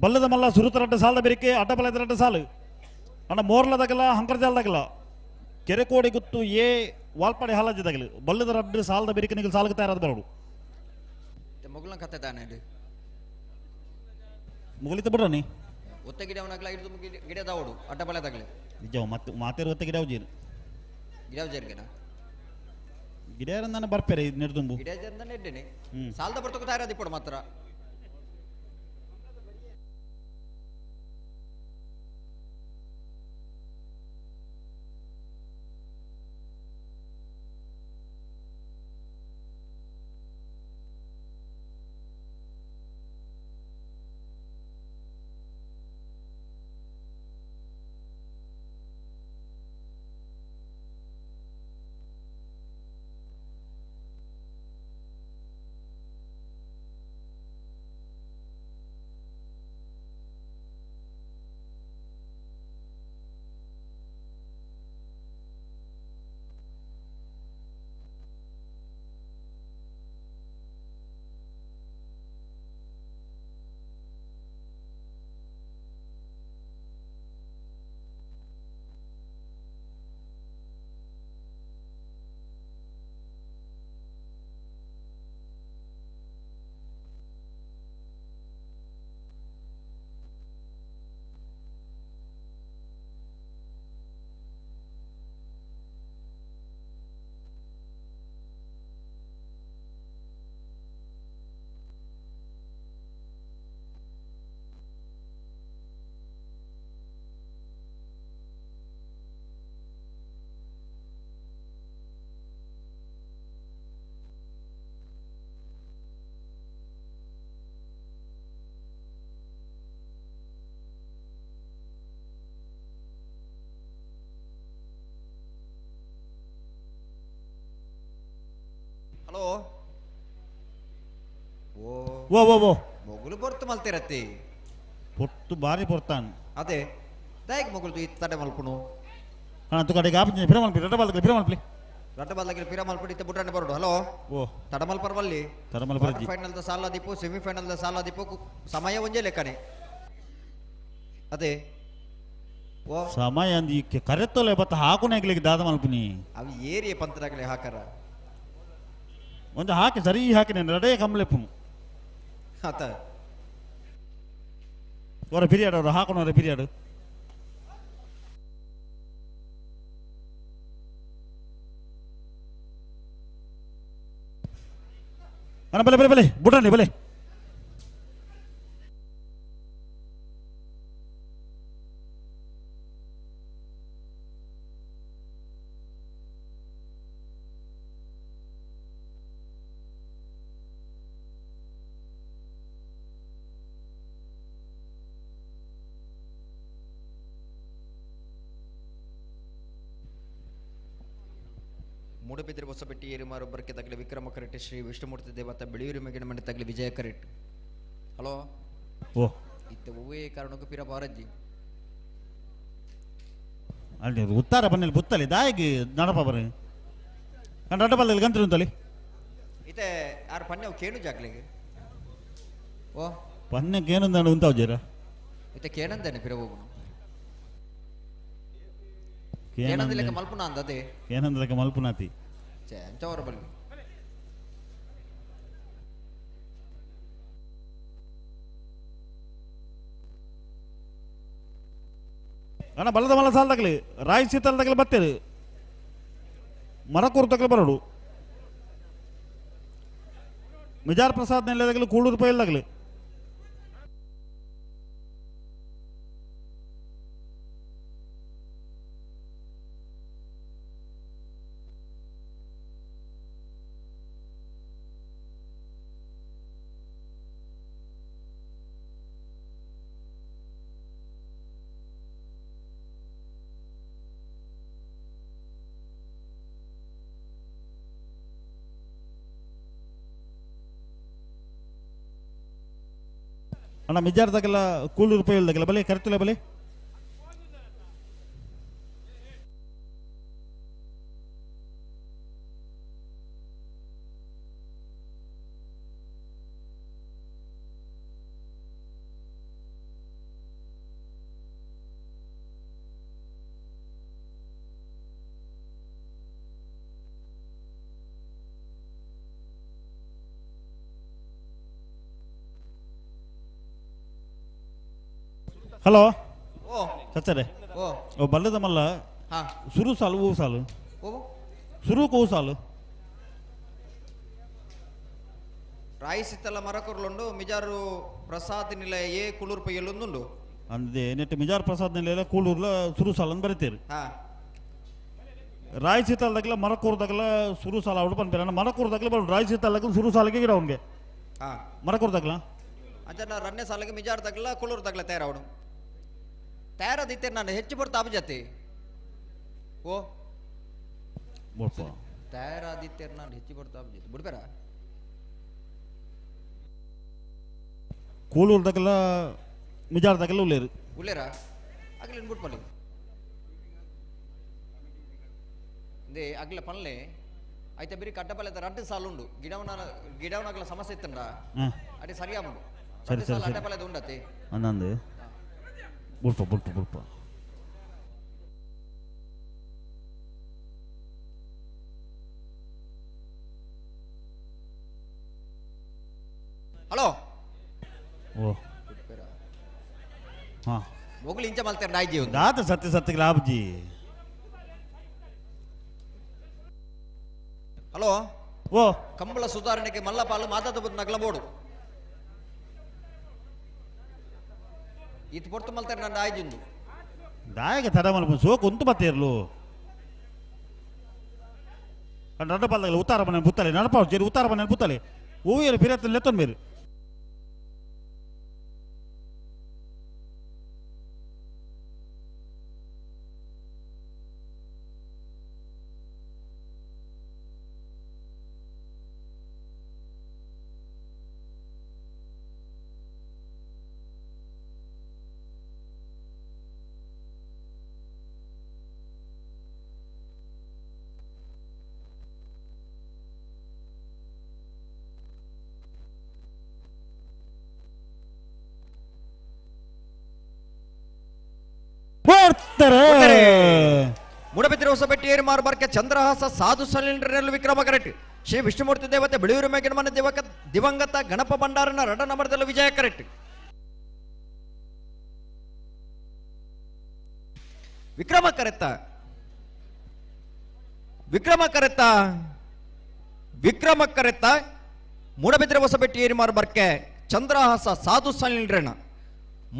ಬಲ್ಲದ ಮಲ್ಲ ಸುರುತ ರಡ್ಡ ಸಾಲದ ಬೆರಿಕೆ ಅಡ್ಡಬಲದ ರಡ್ಡ ಸಾಲು ಅಣ್ಣ ಮೋರ್ಲ ದಗಲ ಹಂಕರ್ಜಾಲ ದಗಲ ಕೆರೆಕೋಡಿ ಗುತ್ತು ಎ ವಾಲ್ಪಾಡಿ ಹಾಲಜ್ಜಿ ದಗಲು ಬಲ್ಲದ ರಡ್ಡು ಸಾಲದ ಬೆರಿಕೆ ನಿಗಲು ಸಾಲಕ್ಕೆ ತಯಾರಾದ ಬರೋಡು ಮೊಗಲನ ಕತೆ ತಾನೆ ಮುಗಲಿತ ಬಿಡ್ರನಿ ಒತ್ತ ಗಿಡ ಅವನಾಗ್ಲ ಹಿಡಿದು ಗಿಡ ದಾವಡು ಅಡ್ಡ ಬಲ ತಗಲೆ ನಿಜ ಮತ್ತೆ ಮಾತೇರು ಒತ್ತ ಗಿಡ ಜೀರು ಗಿಡ ಜರ್ಗೆನ ಗಿಡ ನಾನು ಬರ್ಪೇರೆ ನೆಡ್ದುಂಬು ಗಿಡ ಜರ್ನ ನೆಡ್ಡೇನೆ ಸಾಲದ ಬರ್ತಕ ತಯಾರಾದಿ ಪೋಡು ಮಾತ್ರ ಹಲೋ ಓ ಓ ಓ ಓ ಮೊಗಲು ಬೊರ್ತು ಮಲ್ತಿರತ್ತಿ ಪೊಟ್ಟು ಬಾರಿ ಪೊರ್ತಾನ್ ಅದೇ ದಾಯಕ್ ಮೊಗಲು ಈ ತಡೆ ಮಲ್ಪುನು ಅಣ್ಣ ತುಕಡೆ ಗಾಪಿಂಜ ಪಿರ ಮಲ್ಪಿ ರಡ್ಡ ಬಾಲ್ಕಲಿ ಪಿರ ಮಲ್ಪಿ ರಡ್ಡ ಬಾಲ್ದಾಗಿರಿ ಪಿರ ಮಲ್ಪಡಿ ಇತ್ತ ಬುಡ್ರಣ್ಣ ಬರೋಡು ಹಲೋ ಓ ತಡ ಮಲ್ಪರವಲ್ಲಿ ತಡ ಮಲ್ಪರಜ್ಜಿ. ಫೈನಲ್ the ಸಾಲ ದೀಪು ಸೆಮಿ ಫೈನಲ್ the ಸಾಲ ದೀಪು ಸಮಯ ಒಂಜೇ ಲೆಕ್ಕನೆ ಅದೇ ಓ ಸಮಯ ಅಂದ್ ಈ ಕರೆತ್ತೊಲೆ ಬತ್ತ ಹಾಕುನಾಗ್ಲಿಕ್ಕೆ ದಾದ ಮಲ್ಪುನಿ ಅವು ಏರಿಯ ಪಂತರಾಗಲಿ ಹಾಕರ ಒಂದು ಹಾಕಿ ಸರಿ ಹಾಕಿ ನಾನು ರಡೇ ಕಮ್ಲೆಪ್ಪು ಆತ ಅವರ ಪಿರಿಯಡ್ ಅವರು ಹಾಕೋಣ ಪಿರಿಯಡ್ ಅಣ್ಣ ಬಲೆ ಬಲೆ ಬಲೆ ಬುಡ್ರಣ್ಣಿ ಬಲೆ ಮೂಡಬಿದ್ರೆ ಹೊಸಬೆಟ್ಟಿ ಏರುಮಾರು ಬರ್ಕೆ ತಗಲಿ ವಿಕ್ರಮ ಕರೆಟ್ ಶ್ರೀ ವಿಷ್ಣುಮೂರ್ತಿ ದೇವತ ಬಿಳಿಯೂರು ಮೆಗಿನ ಮನೆ ತಗಲಿ ವಿಜಯ ಕರೆಟ್ ಹಲೋ ಓ ಇತ್ತ ಒವ್ವೇ ಕಾರಣಕ್ಕೂ ಪಿರ ಬಾರಜ್ಜಿ ಅಲ್ಲಿ ಉತ್ತಾರ ಬನ್ನಿಲ್ ಬುತ್ತಲಿ ದಾಯಿಗೆ ನಡಪ ಬರ ರಡ್ಡ ಬಲ್ಲ ಗಂತ್ರಿ ಉಂತಲಿ ಇತ್ತೆ ಆರು ಪನ್ನೆ ಕೇಣು ಜಾಗ್ಲಿಗೆ ಓ ಪನ್ನೆ ಏನಂದ ಉಂತಾವ್ ಜೀರ ಇತ್ತೆ ಕೇಣಂದೇನೆ ಪಿರ ಹೋಗುನು ಕೇಣಂದ ಲೆಕ್ಕ ಮಲ್ಪುನ ಅಂದದೆ ಏನಂದ ಲೆಕ್ಕ ಮಲ್ಪುನಾತಿ ಛೇ ಅಂಚವರ ಬಲ್ಲಿ ಅಣ್ಣ ಬಲ್ಲದ ಮಲ್ಲ ಸಾಲ ತಗಲಿ ರಾಯಿ ಸೀತಲ್ ತಗಲಿ ಬತ್ತೇರು ಮರಕೂರು ತಗಲಿ ಬರೋಡು ಮಿಜಾರ್ ಪ್ರಸಾದ್ ನೆಲೆ ತಗಲಿ ಕೂಡೂರು ಪೈಲ್ ತಗಲಿ ಅಣ್ಣ ಮಿಜಾರ್ ತಗಲ ಕೂಳೂರು ಪೈಲ್ ತಗಲ ಬಲೆ ಕರೆತಲೆ ಬಲೆ ಹಲೋ ಓ ಸಚ್ಚರೆ ಓ ಓ ಬಲ್ಲದ ಮಲ್ಲ ಹಾ ಸುರು ಸಾಲು ಹೂ ಸಾಲು ಓ ಸುರು ಕೋ ಸಾಲು ರಾಯಿಸಿತ್ತಲ್ಲ ಮರಕೊರ್ಲುಂಡು ಮಿಜಾರು ಪ್ರಸಾದ್ ನಿಲಯ ಎ ಕುಳೂರು ಪೈಯಲ್ಲೊಂದುಂಡು ಅಂದೆ ನೆಟ್ ಮಿಜಾರ್ ಪ್ರಸಾದ್ ನಿಲಯ ಕೂಳೂರ್ಲ ಸುರು ಸಾಲು ಅಂತ ಬರೀತೀರಿ ಹಾ ರಾಯ್ ಸೀತಾಲ್ದಾಗಲ ಮರಕೂರ್ದಾಗಲ ಸುರು ಸಾಲ ಅವಡು ಪನ್ಪೇರ ಮರಕೂರ್ದಾಗಲ ಬರು ರಾಯ್ ಸೀತಾಲ್ದಾಗಲ ಸುರು ಸಾಲಿಗೆ ಗಿಡ ಅವನಿಗೆ ಹಾ ಮರಕೂರ್ದಾಗಲ ಅಂಚ ರನ್ನೆ ಸಾಲಿಗೆ ಮಿಜಾರ್ ತಗಲ ಕುಳೂರು ತಗಲ ತಯಾರವಡು ತಯಾರದಿತ್ತೆ ನಾನು ಹೆಚ್ಚು ಬರ್ತಾ ಅಬಜತಿ ಓ ಬೋಲ್ಪ ತಯಾರಾದಿತ್ತೆ ನಾನು ಹೆಚ್ಚು ಬರ್ತಾ ಅಬಜತಿ ಬಿಡ್ಬೇರ ಕೂಳೂರ್ದಾಗಲ ಮಿಜಾರ್ದಾಗಲ ಉಳ್ಳೇರು ಉಳ್ಳೇರ ಅಗಲಿನ ಬಿಟ್ಪಲ್ಲಿ they ಅಗ್ಲ ಪನ್ಲೆ ಐತೆ ಬಿರಿ ಕಟ್ಟಪಲ್ಲೆ ರಡ್ಡು ಸಾಲು ಉಂಡು ಗಿಡವನ ಗಿಡವನಗಲ ಸಮಸ್ಯೆ ಇತ್ತಂಡ ಅಡೆ ಸರಿಯಾಮುಂಡು ಸರಿ ಸರಿ ಸರಿ ಅಡ್ಡಪಲ್ಲೆ ಉಂಡತೆ ಅಂದಂದು ಬುಡ್ಪ ಬುಡ್ಪ ಬುಡ್ಪ ಹಲೋ ಓ ಹಾ ಮೊಗಲು ಇಂಚ ಮಲ್ತಾರೆ ನಾಯ್ಜಿ ಒಂದು ದಾತ ಸತ್ಯ ಸತ್ಯ ಲಾಭಜಿ ಹಲೋ ಓ ಕಂಬಳ ಸುಧಾರಣೆಗೆ ಮಲ್ಲಪಾಲು ಮಾತಾದ ನಗಲ ಬೋಡು ಇತ್ತು ಪೊರ್ತು ಮಲ್ತಾರೆ ನನ್ನ ಆಯ್ಜಿಂದು ದಾಯಕ ತಡ ಮಲ್ಪ ಸೋಕು ಉಂತು ಬತ್ತೇರ್ಲು ರಡ್ಡ ಪಾಲ್ದಾಗಲ ಉತ್ತಾರ ಮನೆ ಪುತ್ತಲೆ ನಡಪಾವ್ ಜೇರಿ ಉತ್ತಾರ ಮನೆ ಪುತ್ತಲೆ ಓಯರು ಪಿರತ್ತಲ್ಲಿ ಲೆತ್ತೊನ್ ಮೇರು ಬರ್ತಾರೆ ಮೂಡಬಿದ್ರೆ ಹೊಸಬೆಟ್ಟಿ ಏರಿಮಾರು ಬರ್ಕೆ ಚಂದ್ರಹಾಸ ಸಾಧು ಸಲಿಂಡ್ರನಲ್ಲಿ ವಿಕ್ರಮ ಕರೆಕ್ಟ್ ಶ್ರೀ ವಿಷ್ಣುಮೂರ್ತಿ ದೇವತೆ ಬಿಳಿಯೂರು ಮೇಗಿನ ದೇವಕ ದಿವಂಗತ ಗಣಪ ಭಂಡಾರನ ರಡ ನಮರದಲ್ಲಿ ವಿಜಯ ಕರೆಕ್ಟ್ ವಿಕ್ರಮ ಕರೆತ್ತ ವಿಕ್ರಮ ಕರೆತ್ತ ವಿಕ್ರಮ ಕರೆತ್ತ ಮೂಡಬಿದ್ರೆ ಹೊಸಬೆಟ್ಟಿ ಏರಿಮಾರು ಬರ್ಕೆ ಚಂದ್ರಹಾಸ ಸಾಧು ಸಲಿಂಡ್ರನ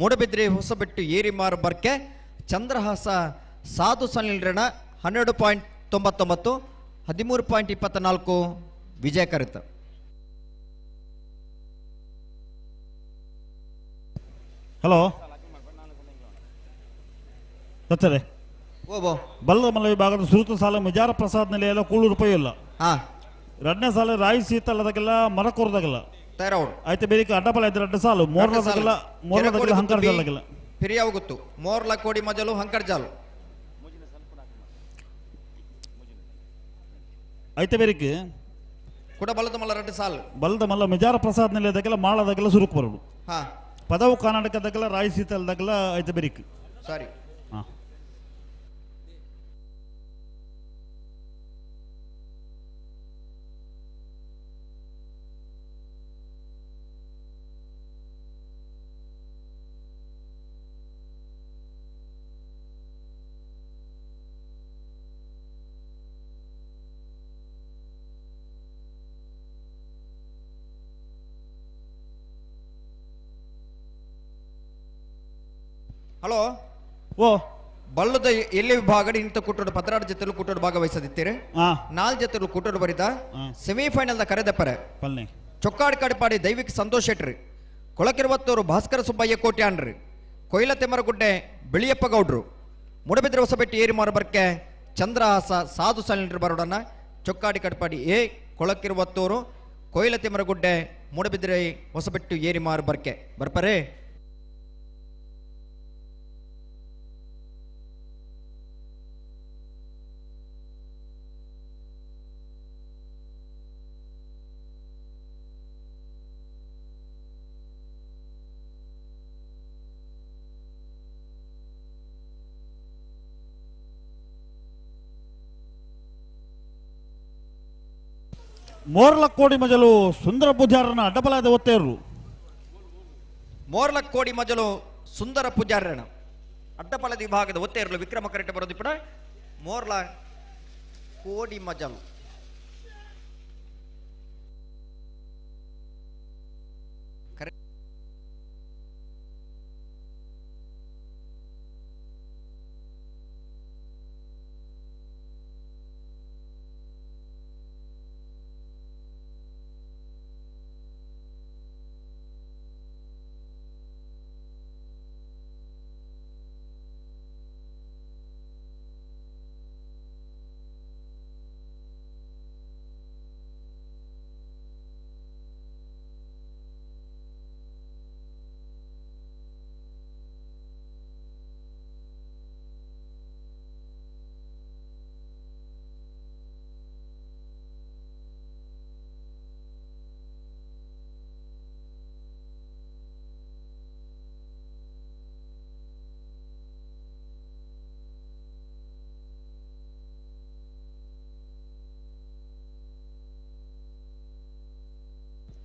ಮೂಡಬಿದ್ರೆ ಹೊಸಬೆಟ್ಟು ಏರಿಮಾರು ಬರ್ಕೆ ಚಂದ್ರಹಾಸ ಸಾಧು ಸನಿಲ್ರಣ 12.99 13.24 ವಿಜಯ ಕರೆತ. ಹಲೋ ಸತ್ತರೆ ಓಬೋ ಬಲ್ಲ ಮಲ್ಲ ವಿಭಾಗದ ಸುರುತ ಸಾಲ ಮಿಜಾರ ಪ್ರಸಾದ್ ನೆಲೆಯಲ್ಲ ಕೂಳೂರು ರೂಪಾಯಿ ಇಲ್ಲ ಹಾ ಎರಡನೇ ಸಾಲ ರಾಯಿ ಸೀತಲ್ಲದಾಗೆಲ್ಲ ಮರಕೋರ್ದಾಗಲ್ಲ ತಯಾರವ್ರು ಆಯ್ತು ಬೇರೆ ಅಡ್ಡಪಲ ಐತೆ ಎರಡು ಸಾಲು ಮೋರ್ಲದಾಗೆಲ್ಲ ಮೋರ್ಲದಾಗೆಲ್ಲ ಹಂಕರ್ಜಾಲಾಗೆಲ್ಲ ಪಿರಿಯಾವು ಗೊತ್ತು ಮೋರ್ಲ ಕೋಡಿ ಮಜಲು ಹಂಕರ್ಜಾಲು ಐತೆ ಬೇರಿಕೆ ಕೂಡ ಬಲದ ಮಲ್ಲ ಎರಡು ಸಾಲು ಬಲದ ಮಲ್ಲ ಮಿಜಾರ ಪ್ರಸಾದ್ ನೆಲೆಯದಾಗೆಲ್ಲ ಮಾಳದಾಗೆಲ್ಲ ಸುರುಕು ಬರೋಡು ಹಾ ಪದವು ಕರ್ನಾಟಕದಾಗೆಲ್ಲ ರಾಯಿ ಸೀತಲ್ದಾಗೆಲ್ಲ ಐತೆ ಬೇರಿಕೆ ಸಾರಿ ಹಾ ಹಲೋ ಓ ಬಲ್ಲದ ಎಲ್ಲಿ ವಿಭಾಗಡಿ ಇಂಥ ಕುಟ್ಟೋಡು 16 ಜೊತೆಲು ಕುಟ್ಟೋಡು ಭಾಗವಹಿಸದಿತ್ತೀರಿ ಹಾ 4 ಜೊತೆಲು ಕುಟ್ಟೋಡು ಬರಿತ ಸೆಮಿಫೈನಲ್ the ಕರೆದಪ್ಪರೆ ಪಲ್ನೆ ಚೊಕ್ಕಾಡ್ ಕಡಪಾಡಿ ದೈವಿಕ್ ಸಂತೋಷ್ ಶೆಟ್ರಿ ಕೊಳಕಿರುವತ್ತೂರು ಭಾಸ್ಕರ ಸುಬ್ಬಯ್ಯ ಕೋಟ್ಯಾನ್ರಿ ಕೊಯ್ಲ ತೆಮರಗುಡ್ಡೆ ಬಿಳಿಯಪ್ಪ ಗೌಡ್ರು ಮುಡಬಿದ್ರೆ ಹೊಸಬೆಟ್ಟಿ ಏರಿಮಾರು ಬರ್ಕೆ ಚಂದ್ರಹಾಸ ಸಾಧು ಸಲಿಂಡ್ರು ಬರೋಡನ್ನ ಚೊಕ್ಕಾಡಿ ಕಡಪಾಡಿ ಎ ಕೊಳಕಿರುವತ್ತೂರು ಕೊಯ್ಲ ತಿಮರಗುಡ್ಡೆ ಮೂಡಬಿದ್ರೆ ಹೊಸಬೆಟ್ಟು ಏರಿಮಾರು ಬರ್ಕೆ ಬರ್ಪರೇ. ಮೋರ್ಲಕ್ಕೋಡಿ ಮಜಲು ಸುಂದರ ಪೂಜಾರನ ಅಡ್ಡಬಲಾದ ಒತ್ತೇರು. ಮೋರ್ಲಕ್ಕೋಡಿ ಮಜಲು ಸುಂದರ ಪೂಜಾರ್ಯನ ಅಡ್ಡಪಲದ ವಿಭಾಗದ ಒತ್ತೆಯರ್ಲು ವಿಕ್ರಮ ಕರೆಟ್ ಬರೋದಿಪ್ಪಡ ಮೋರ್ಲ ಕೋಡಿ ಮಜಲ್.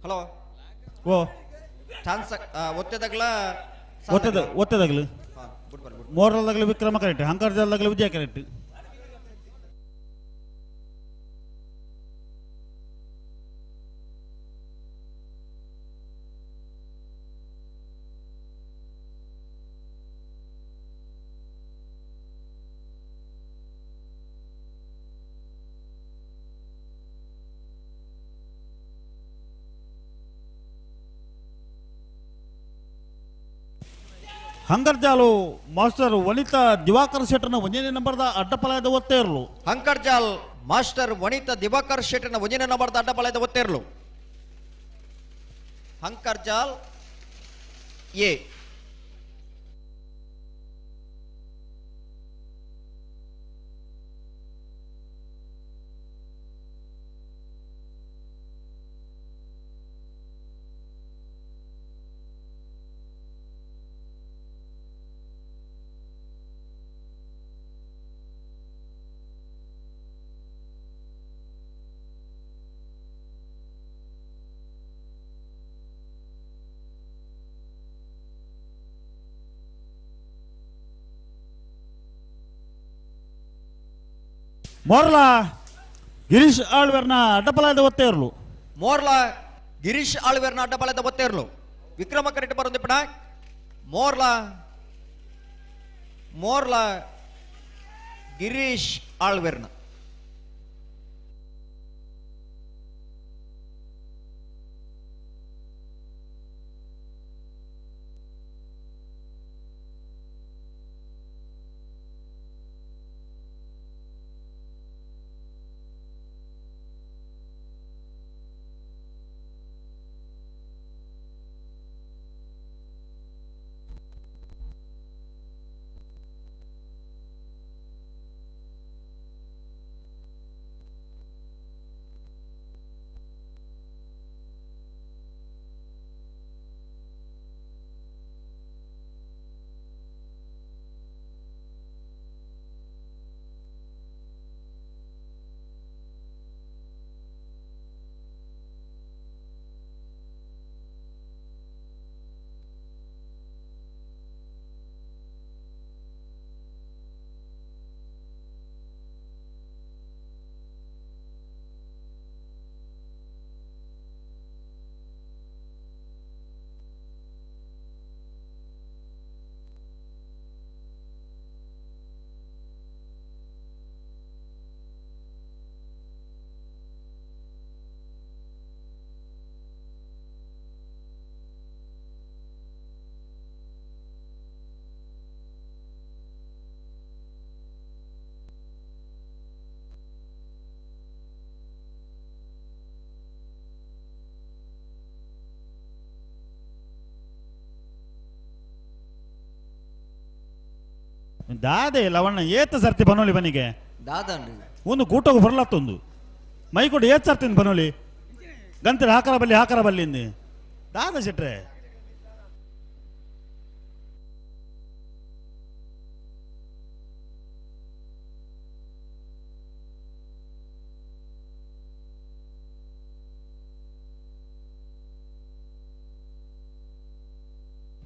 ಹಲೋ ಓ ಚಾನ್ಸ್ ಒತ್ತೆದಗ್ಲ ಒತ್ತದ ಒತ್ತದಗ್ಲು ಮೋರಲ್ದಾಗಲಿ ವಿಕ್ರಮ ಕರೆಕ್ಟ್, ಹಂಕರ್ಜಲ್ದಾಗಲಿ ವಿಜಯ ಕರೆಕ್ಟ್. ಹಂಗರ್ಜಾಲು ಮಾಸ್ಟರ್ ವನಿತಾ ದಿವಾಕರ್ ಶೆಟ್ಟರ್ನ ಒಂದನೇ ನಂಬರ್ದ ಅಡ್ಡಪಲಾಯದ ಒತ್ತೇರ್ಲು. ಹಂಕರ್ಜಾಲ್ ಮಾಸ್ಟರ್ ವನಿತಾ ದಿವಾಕರ್ ಶೆಟ್ಟರ್ನ ಒಂದನೇ ನಂಬರ್ದ ಅಡ್ಡಪಲಾಯದ ಒತ್ತೇರ್ಲು. ಹಂಕರ್ಜಾಲ್ ಎ. ಮೋರ್ಲಾ ಗಿರೀಶ್ ಆಳ್ವೇರ್ನ ಅಡ್ಡಪಲಾಯದ ಒತ್ತೇರ್ಲು. ಮೋರ್ಲಾ ಗಿರೀಶ್ ಆಳ್ವೇರ್ನ ಅಡ್ಡಪಲಾಯದ ಒತ್ತೇರ್ಲು. ವಿಕ್ರಮ ಕರೆಕ್ಟ್ ಬರೋದಿಪ್ಪಣ. ಮೋರ್ಲಾ ಮೋರ್ಲಾ ಗಿರೀಶ್ ಆಳ್ವೇರ್ನ. ದಾದೆ ಲವಣ್ಣ ಏತ ಸರ್ತಿ ಬನೋಲಿ ಬನಿಗೆ ದಾದನ್ರಿ ಒಂದು ಕೂಟೋಗು ಬರ್ಲತ್ತೊಂದು ಮೈಕೊಡು ಏತ್ ಸರ್ತಿನ ಬನೋಲಿ ಗಂತಿರ ಹಾಕರ ಬಲ್ಲಿ ಹಾಕರ ಬಲ್ಲಿ ಇಂದು ದಾದ ಶೆಟ್ರೆ.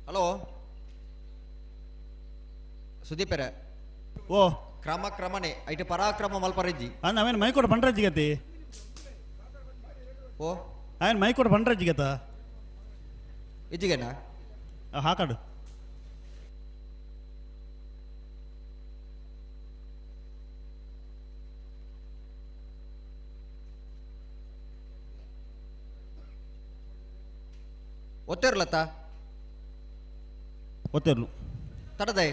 ಹಲೋ ಸುದೀಪೆರೆ ಓ ಕ್ರಮ ಕ್ರಮನೆ ಐಟ್ ಪರಾಕ್ರಮ ಮಲ್ಪರೆಜ್ಜಿ ಅಣ್ಣ ಅವೇನು ಮೈಕೋಟ ಪಂಡ್ರಜ್ಜಿ ಗತಿ ಓ ఆయన ಮೈಕೋಟ ಪಂಡ್ರಜ್ಜಿ ಗತ ಇಜ್ಜಿಗೆನಾ ಹಾಕಾಡು ಒತ್ತೇರ್ಲತ್ತ ಒತ್ತೇರ್ಲು ತಡದೆ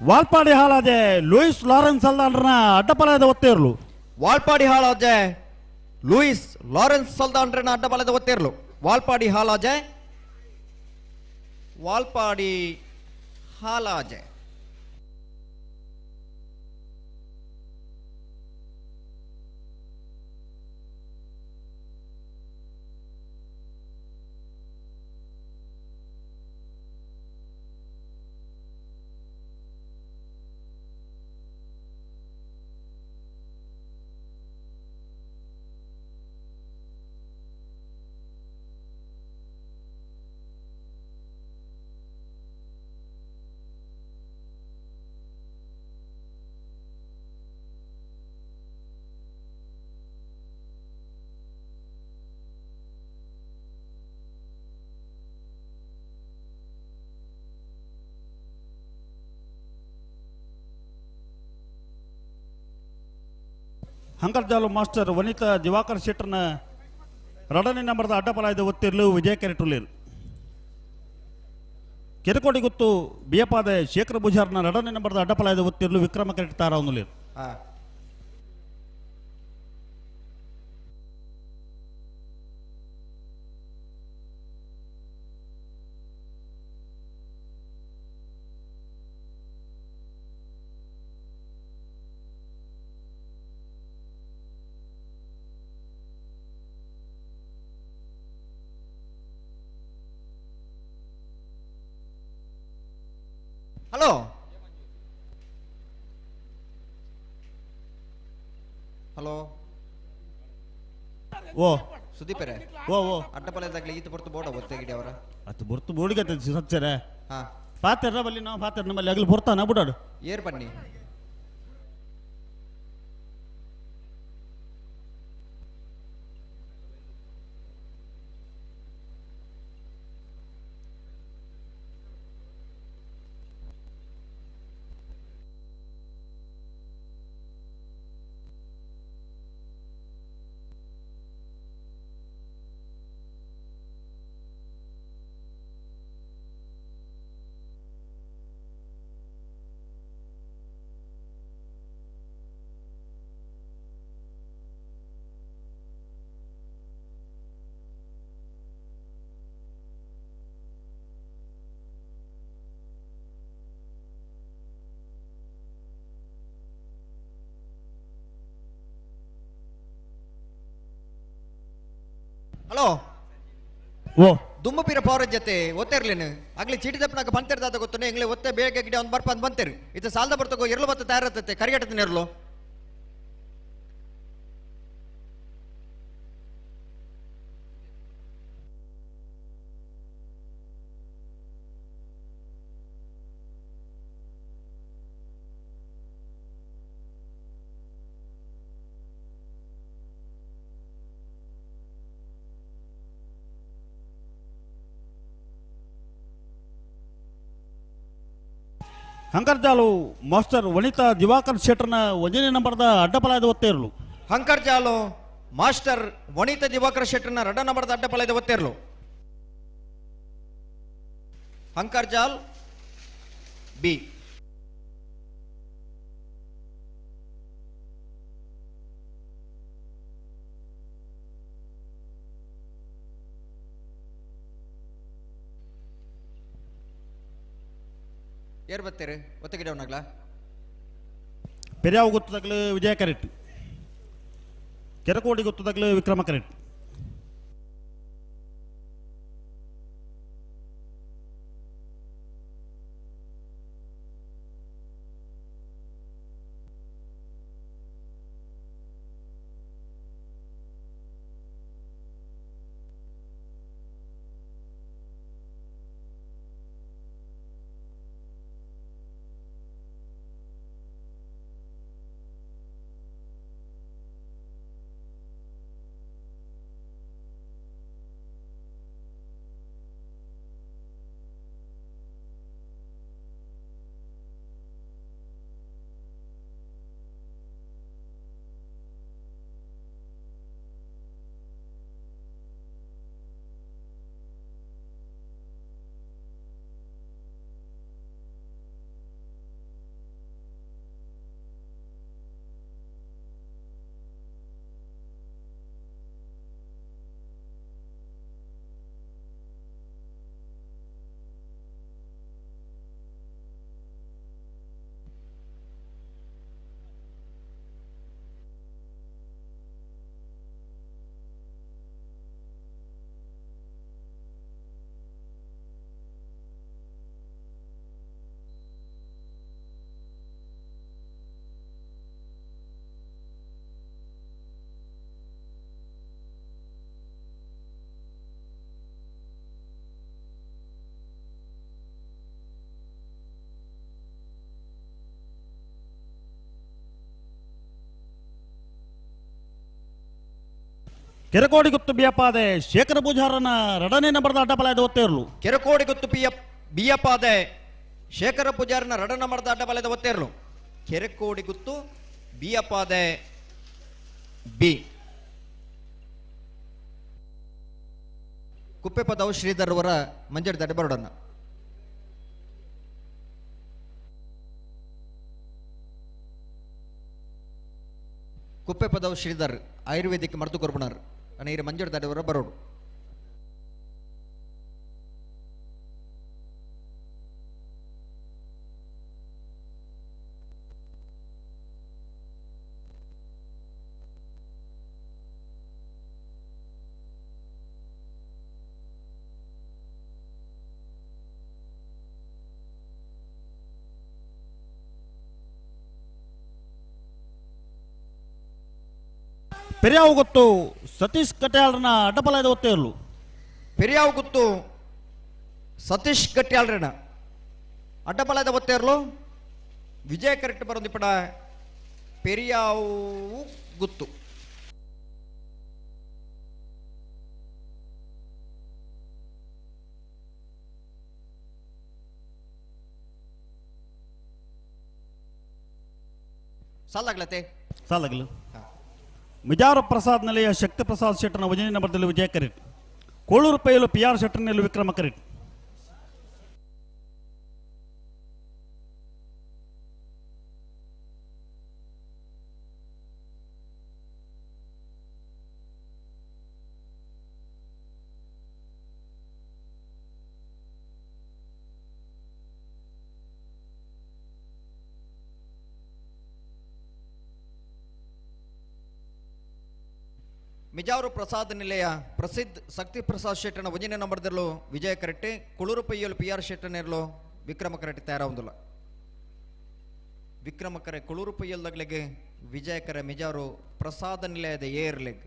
ವಾಲ್ಪಾಡಿ ಹಾಲಾದೆ ಲೂಯಿಸ್ ಲಾರೆನ್ಸ್ ಅಲ್ದಾಂಡ್ರನ ಅಡ್ಡಪಲಯದ ಒತ್ತೇರ್ಲು ವಾಲ್ಪಾಡಿ ಹಾಳಾಜೆ ಲೂಯಿಸ್ ಲಾರೆನ್ಸ್ ಸಲ್ದಾಂಡ್ರನ ಅಡ್ಡಬಲದ ಒತ್ತೇರ್ಲು ವಾಲ್ಪಾಡಿ ಹಾಲಾಜೆ ವಾಲ್ಪಾಡಿ ಹಾಲಾಜೆ ಹಂಕರ್ಜಾಲು ಮಾಸ್ಟರ್ ವನಿತಾ ದಿವಾಕರ್ ಶೆಟ್ಟರ್ನ ರಡನೆ ನಂಬರ್ದ ಅಡ್ಡಪಲಾಯದ ಒತ್ತಿರ್ಲು ವಿಜಯ ಕೆರೆಟುಲೇರು ಕೆರೆಕೋಟಿ ಗುತ್ತು ಬಿಯಪಾದ ಶೇಖರ ಪೂಜಾರ್ನ ರಡನೆ ನಂಬರ್ದ ಅಡ್ಡಪಲಾಯದ ಒತ್ತಿರ್ಲು ವಿಕ್ರಮ ಕೆರೆಟ್ ತಾರಾವನುಲೇರು. ಹಲೋ ಹಲೋ ಓ ಸುದೀಪರೇ ಓ ಓ ಅಡ್ಡಪಲಯದಾಗಲಿ ಈತ ಬರ್ತು ಬೋಡ ಒತ್ತೆಗಿಡಿ ಅವರ ಅದು ಬೊರ್ತು ಬೋಡಿಗೆ ಸಚ್ಚರೆ ಹಾ ಪಾತೆರ್ರ ಬಲ್ಲಿ ನಾವು ಪಾತೆರ್ ನಮ್ಮಲ್ಲಿ ಅಗಲು ಬೊರ್ತಾನ ಬುಡಾಡು ಏರ್ ಬನ್ನಿ ಹಲೋ ಓ ದುಮ್ಮಪೀರ ಪೌರ ಜೊತೆ ಒತ್ತೆರ್ಲೇನು ಆಗ್ಲಿ ಚೀಟಿ ದಪ್ಪನಾಗ ಬಂತಿರ್ದಾದ ಗೊತ್ತನೆ ಎಂಗ್ಲೆ ಒತ್ತೆ ಬೇಗ ಗಿಡ ಒಂದು ಬರ್ಪ ಅಂತ ಬಂತೇರಿ ಇದು ಸಾಲದ ಬರ್ತಗೋ ಇರ್ಲು ಬತ್ತ ತಯಾರತ್ತೆ ಕರಿಗಟ್ಟದ ಇರ್ಲು ಹಂಕರ್ಜಾಲು ಮಾಸ್ಟರ್ ವನಿತಾ ದಿವಾಕರ್ ಶೆಟ್ಟರ್ನ ಒಂದನೇ ನಂಬರ್ದ ಅಡ್ಡಪಲಾಯದ ಒತ್ತೇರ್ಲು. ಹಂಕರ್ಜಾಲು ಮಾಸ್ಟರ್ ವನಿತಾ ದಿವಾಕರ್ ಶೆಟ್ಟರ್ನ ಎರಡ ನಂಬರ್ದ ಅಡ್ಡಪಲಾಯದ ಒತ್ತೇರ್ಲು. ಹಂಕರ್ಜಾಲ್ ಬಿ ಏರ್ ಬತ್ತೀರಿ ಒತ್ತಗಿಡ ಅವನಾಗ್ಲ ಪೆರಿಯಾವು ಗೊತ್ತದಾಗಲೂ ವಿಜಯ ಕರೆಕ್ಟ್, ಕೆರಕೋಡಿ ಗೊತ್ತದಾಗಲೂ ವಿಕ್ರಮ ಕರೆಕ್ಟ್. ಕೆರಕೋಡಿ ಗುತ್ತು ಬಿಯಪ್ಪಾದೆ ಶೇಖರ ಪೂಜಾರನ ರಡನೆ ನಂಬರ್ದ ಅಡ್ಡಪಲಾಯದ ಒತ್ತೇರ್ಲು. ಕೆರಕೋಡಿ ಗುತ್ತು ಬಿಯಪ್ಪಾದೆ ಶೇಖರ ಪೂಜಾರನ ರಡ ನಂಬರ್ದ ಅಡ್ಡಪಲಾಯದ ಒತ್ತೇರ್ಲು. ಕೆರಕೋಡಿ ಗುತ್ತು ಬಿಯಪ್ಪಾದೆ ಬಿ. ಕುಪ್ಪೆಪದವು ಶ್ರೀಧರ್ ಅವರ ಮಂಜಡ್ ದಡ್ಡ ಬರೋಡನ್ನ. ಕುಪ್ಪೆಪದವು ಶ್ರೀಧರ್ ಆಯುರ್ವೇದಿಕ್ ಮರ್ತು ಕೊರ್ಬಣರ್ ಅನೇರ ಮಂಜಡ್ ದಡ್ಡವರ ಬರೋಡು. ಪೆರಿಯಾವು ಗೊತ್ತು ಸತೀಶ್ ಕಟ್ಯಾಳ್ರನ ಅಡ್ಡಪಲಾಯದ ಒತ್ತೇರ್ಲು. ಪೆರಿಯಾವು ಗೊತ್ತು ಸತೀಶ್ ಕಟ್ಯಾಳ್ರನ ಅಡ್ಡಪಲಾಯದ ಒತ್ತೇರ್ಲು. ವಿಜಯ ಕರೆಕ್ಟ್ ಬರೋದಿಪ್ಪಡ ಪೆರಿಯಾವು ಗುತ್ತು. ಸಾಲಾಗ್ಲತೆ ಸಾಲಾಗ್ಲು. ಮಿಜಾರು ಪ್ರಸಾದ್ ನೆಲೆಯ ಶಕ್ತಿ ಪ್ರಸಾದ್ ಶೆಟ್ಟನ ವಜನಿ ನಂಬರ್ದಲ್ಲಿ ವಿಜಯ ಕರೆಟ್. ಕೋಳೂರು ಪೈಲು ಪಿ ಆರ್ ಶೆಟ್ಟರ್ನಲ್ಲಿ ವಿಕ್ರಮ ಕರೆಟ್. ಮಿಜಾರು ಪ್ರಸಾದ್ ನಿಲಯ ಪ್ರಸಿದ್ಧ ಶಕ್ತಿ ಪ್ರಸಾದ್ ಶೆಟ್ಟನ ಒಂಜನೇ ನಂಬರ್ದಲ್ಲೂ ವಿಜಯ ಕರೆಟ್ಟಿ. ಕುಳೂರು ಪೈಯಲು ಪಿ ಆರ್ ಶೆಟ್ಟನಿರಲು ವಿಕ್ರಮ ಕರೆಟ್ಟಿ ತಯಾರಾಗುವುದಿಲ್ಲ. ವಿಕ್ರಮ ಕರೆ ಕುಳೂರು ಪೈಯಲ್ದಗ್ಲಿಗೆ ವಿಜಯ ಕರೆ ಮಿಜಾರು ಪ್ರಸಾದ ನಿಲಯದ ಏರ್ಲೆಗ್.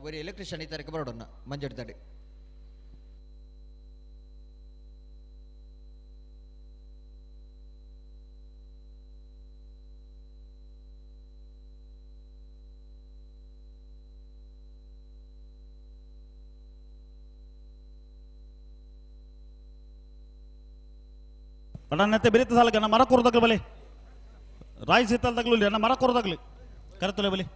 ಬರೀ ಎಲೆಕ್ಟ್ರಿಷಿಯನ್ ಈ ತಾರೀಕು ಬರೋಣ ಮಂಜಡ್ದಾಡಿ. ಬಡನತ್ತೆ ಬೆರೀತ ಸಾಲಕ್ಕೆ ಮರ ಕೊರದಾಗ್ಲಿ ಬಲಿ ರಾಯಿ ಸೀತಾಲ್ದಾಗ್ಲು ಅಣ್ಣ ಮರ ಕೊರದಾಗ್ಲಿ ಕರೆತಲೆ ಬಲಿ.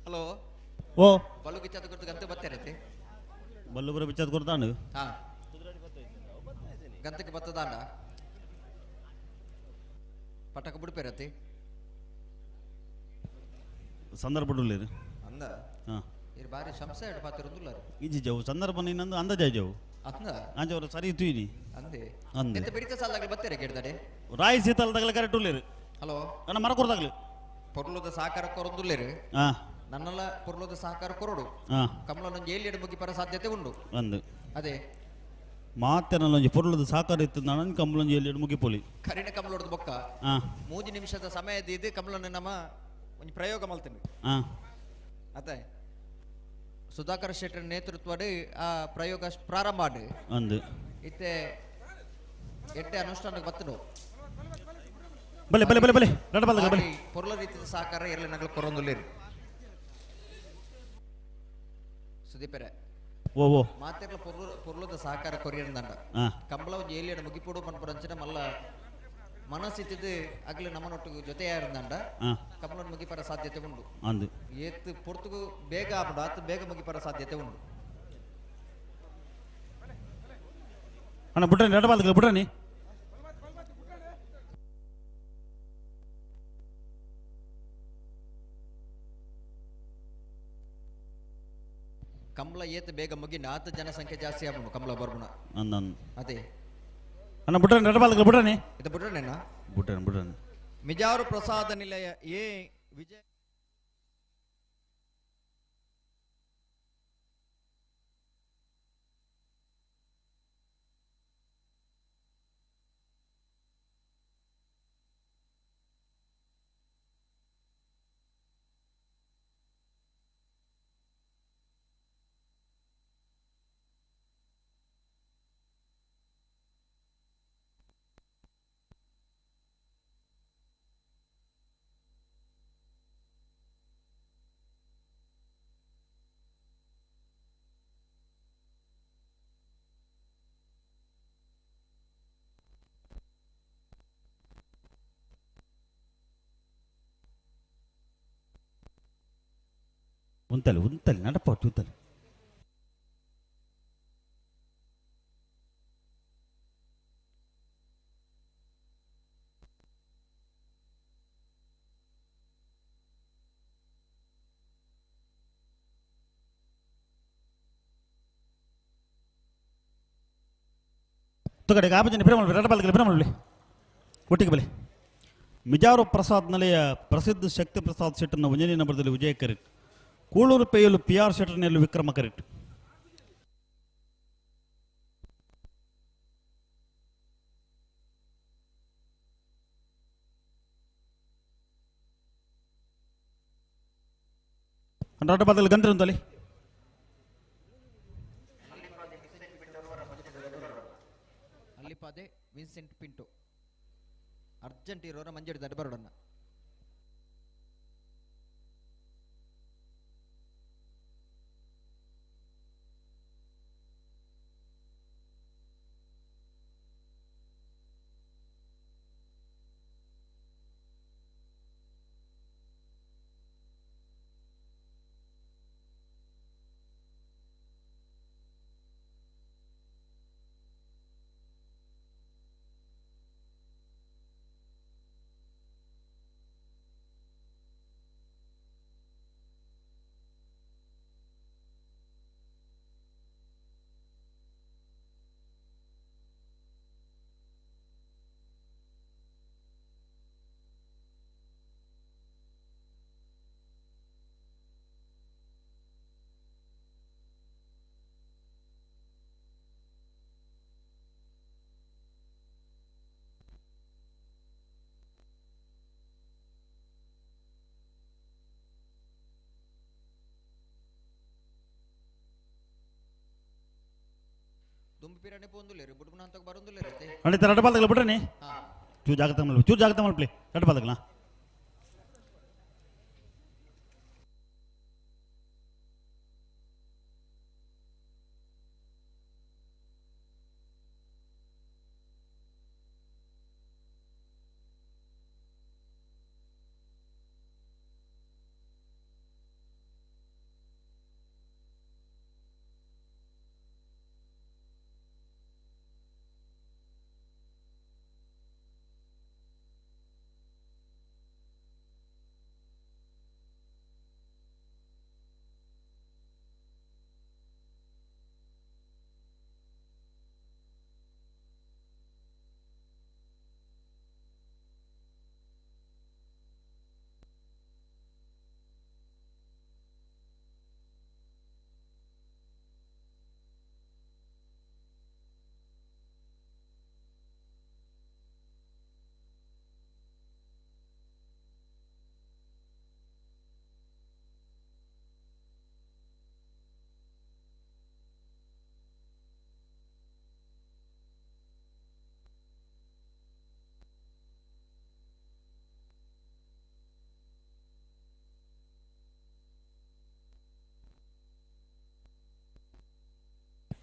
ಹಲೋ. ಓ. ಬಲ್ಲು ಗಿಚ್ಚದ ಗುರ್ತು ಗಂತ ಬತ್ತೇರೈತಿ. ಬಲ್ಲು ಬರ ಬಿಚ್ಚದ ಕೊಡ್ತಾನು. ಹಾ. ಗಂತಕ್ಕೆ ಬತ್ತದಾಂಡ. ಪಟಕ ಬುಡ್ಪೇರತಿ. ಸಂದರ್ಭ ಉಳ್ಳೇರು. ಅಂದ. ಹಾ. ಇರ್ ಬಾರಿ ಸಂಶಯ ಇಡ್ ಪಾತಿರುಂದುಲ್ಲಾರು. ಇಜ್ಜಿ ಜವು ಸಂದರ್ಭ ನೀನಂದು ಅಂದಾಜ ಜವು. ಅಂದ. ಅಂಚ ಅವರು ಸರಿ ತೂಯಿನಿ. ಅಂದೆ. ಅಂದೆ. ಎಂತ ಬಿಡಿತ ಸಾಲಾಗ್ಲಿ ಬತ್ತೇರೆ ಕೇಳ್ದಾಡೆ. ರಾಯಿ ಸೀತಲ್ದಾಗಲ ಕರೆಕ್ಟ್ ಉಳ್ಳೇರು. ಹಲೋ. ನನ್ನ ಮರ ಕೊಡ್ದಾಗ್ಲಿ. ಪೊರ್ಲುದ ಸಹಕಾರ ಕೊರೊಂದುಲ್ಲೇರು. ಹಾ. ನನ್ನಲ್ಲ ಪೊರ್ಲುದ ಸಹಕಾರ ಕೊರಡು. ಹಾ. ಕಮಲನೊಂದು ಏಳು ಮುಗಿ ಪರ ಸಾಧ್ಯತೆ ಉಂಡು. ಅಂದು. ಅದೇ. ಮಾತೆನಲ್ಲೊಂಜಿ ಪೊರ್ಲುದ ಸಹಕಾರ ಇತ್ತು ನಾನು ಕಂಬಳೊಂಜಿ ಎಲ್ಲಿ ಮುಗಿಪೊಲಿ. ಕರಿಣ ಕಮಲೋಡ್ದು ಬೊಕ್ಕ. ಹಾ. ಮೂಜಿ ನಿಮಿಷದ ಸಮಯದ ಇದು ಕಮಲನ ನಮ್ಮ ಒಂಜಿ ಪ್ರಯೋಗ ಮಲ್ತೀನಿ. ಹಾ. ಅದೇ. ಸುಧಾಕರ್ ಶೆಟ್ಟರ್ ನೇತೃತ್ವಡ್ ಆ ಪ್ರಯೋಗ ಪ್ರಾರಂಭ ಆಡ್. ಅಂದು. ಇತ್ತೆ ಎಟ್ಟೆ ಅನುಷ್ಠಾನಕ್ಕೆ ಬತ್ತನು. ಬಲೆ ಬಲೆ ಬಲೆ ಬಲೆ ರಡ ಬಲ್ದ ಬಲೆ. ಪೊರ್ಲ ರೀತಿಯ ಸಹಕಾರ ಎರಳೆ ನಗಲು ಕೊರೊಂದುಲ್ಲೇರು. ಸುದೀಪರೆ. ಓ ಓ. ಮಾತೆರ್ಲ ಪೊರ್ಲು ಪೊರ್ಲುದ ಸಹಕಾರ ಕೊರಿಯಂದಂಡ. ಹಾ. ಕಂಬಳ ಒಂಜಿ ಏಲಿಯಡ ಮುಗಿಪೊಡು ಪನ್ಪುರಂಚಿನ ಮಲ್ಲ ಮನಸ್ಸಿತ್ತಿದ್ದು ಅಗ್ಲ ನಮ್ಮನೊಟ್ಟಿಗೆ ಜೊತೆಯಾರಂದಂಡ. ಹಾ. ಕಮಲನ್ ಮುಗಿಪರ ಸಾಧ್ಯತೆ ಉಂಡು. ಅಂದು. ಏತ್ ಪೊರ್ತುಗು ಬೇಗ ಆಪುಂಡು ಆತ್ ಬೇಗ ಮುಗಿಪರ ಸಾಧ್ಯತೆ ಉಂಡು. ಅಣ್ಣ ಬುಡ್ರನಿ ರಡ ಬಲ್ದ ಬುಡ್ರನಿ. ಕಮಲ ಏತ್ ಬೇಗ ಮುಗಿನ ಆತ ಜನಸಂಖ್ಯೆ ಜಾಸ್ತಿ ಆಪುಂಡು ಕಮಲ ಬರ್ಬುಣ. ಅಂದ ಅಂದ. ಅದೇ. ಅಣ್ಣ ಬುಡ್ರನಿ ರಡ ಬಲ್ದ ಬುಡ್ರನಿ. ಇದು ಬುಡ್ರನೇನಾ? ಬುಡ್ರನಿ ಬುಡ್ರನಿ. ಮಿಜಾರು ಪ್ರಸಾದ ನಿಲಯ ಎ ವಿಜಯ. ಉಂತಲೆ ಉಂತಲೆ ನಡಪ ಉಂತಲೆ. ತುಗಡೆ ಆಪಜನ ಬಿರಮಲ್ ರಡ ಬಲ್ಗಲೆ ಬಿರಮಲ್ ಒಟ್ಟಿಗೆ ಬಲೆ. ಮಿಜಾರು ಪ್ರಸಾದ್ ನೆಲೆಯ ಪ್ರಸಿದ್ಧ ಶಕ್ತಿ ಪ್ರಸಾದ್ ಶೆಟ್ಟನ ಒಂಜನೇ ನಂಬರ್ದಲ್ಲಿ ವಿಜಯ ಕರೆಕ್ಟ್. ಕೂಳೂರು ಪೇಯಲು ಪಿ ಆರ್ ಶೆಟ್ಟರ್ನಲ್ಲಿ ವಿಕ್ರಮ ಕರೆಕ್ಟ್. ರಡ ಬದಲು ಗಂತ್ರಿ ಉಂತಲ್ಲಿ. ಅಲ್ಲಿಪಾದೆ ವಿನ್ಸೆಂಟ್ ಪಿಂಟೋ ಅರ್ಜೆಂಟ್ ಇರೋರ ಮಂಜೇಡಿ ದಡ್ಡ ಬರೋಡನ್ನ. ದುಂಬಿಪಿರಾಣೆ ಪೋಂದುಲ್ಲೇರು ಬುಡ್ಬುನ ಅಂತಕ್ ಬರುಂದುಲ್ಲೇರು ಅತ್ತೆ. ಅಣ್ಣ ರಡ ಬಾಲ್ದಗಲ ಬಿಡ್ರನಿ. ಹಾ. ಚೂರು ಜಾಗ್ರತೆ ಮಲ್ಪ, ಚೂರು ಜಾಗ್ರತೆ ಮಲ್ಪಲಿ ರಡ ಬಾಲ್ದಗಲ.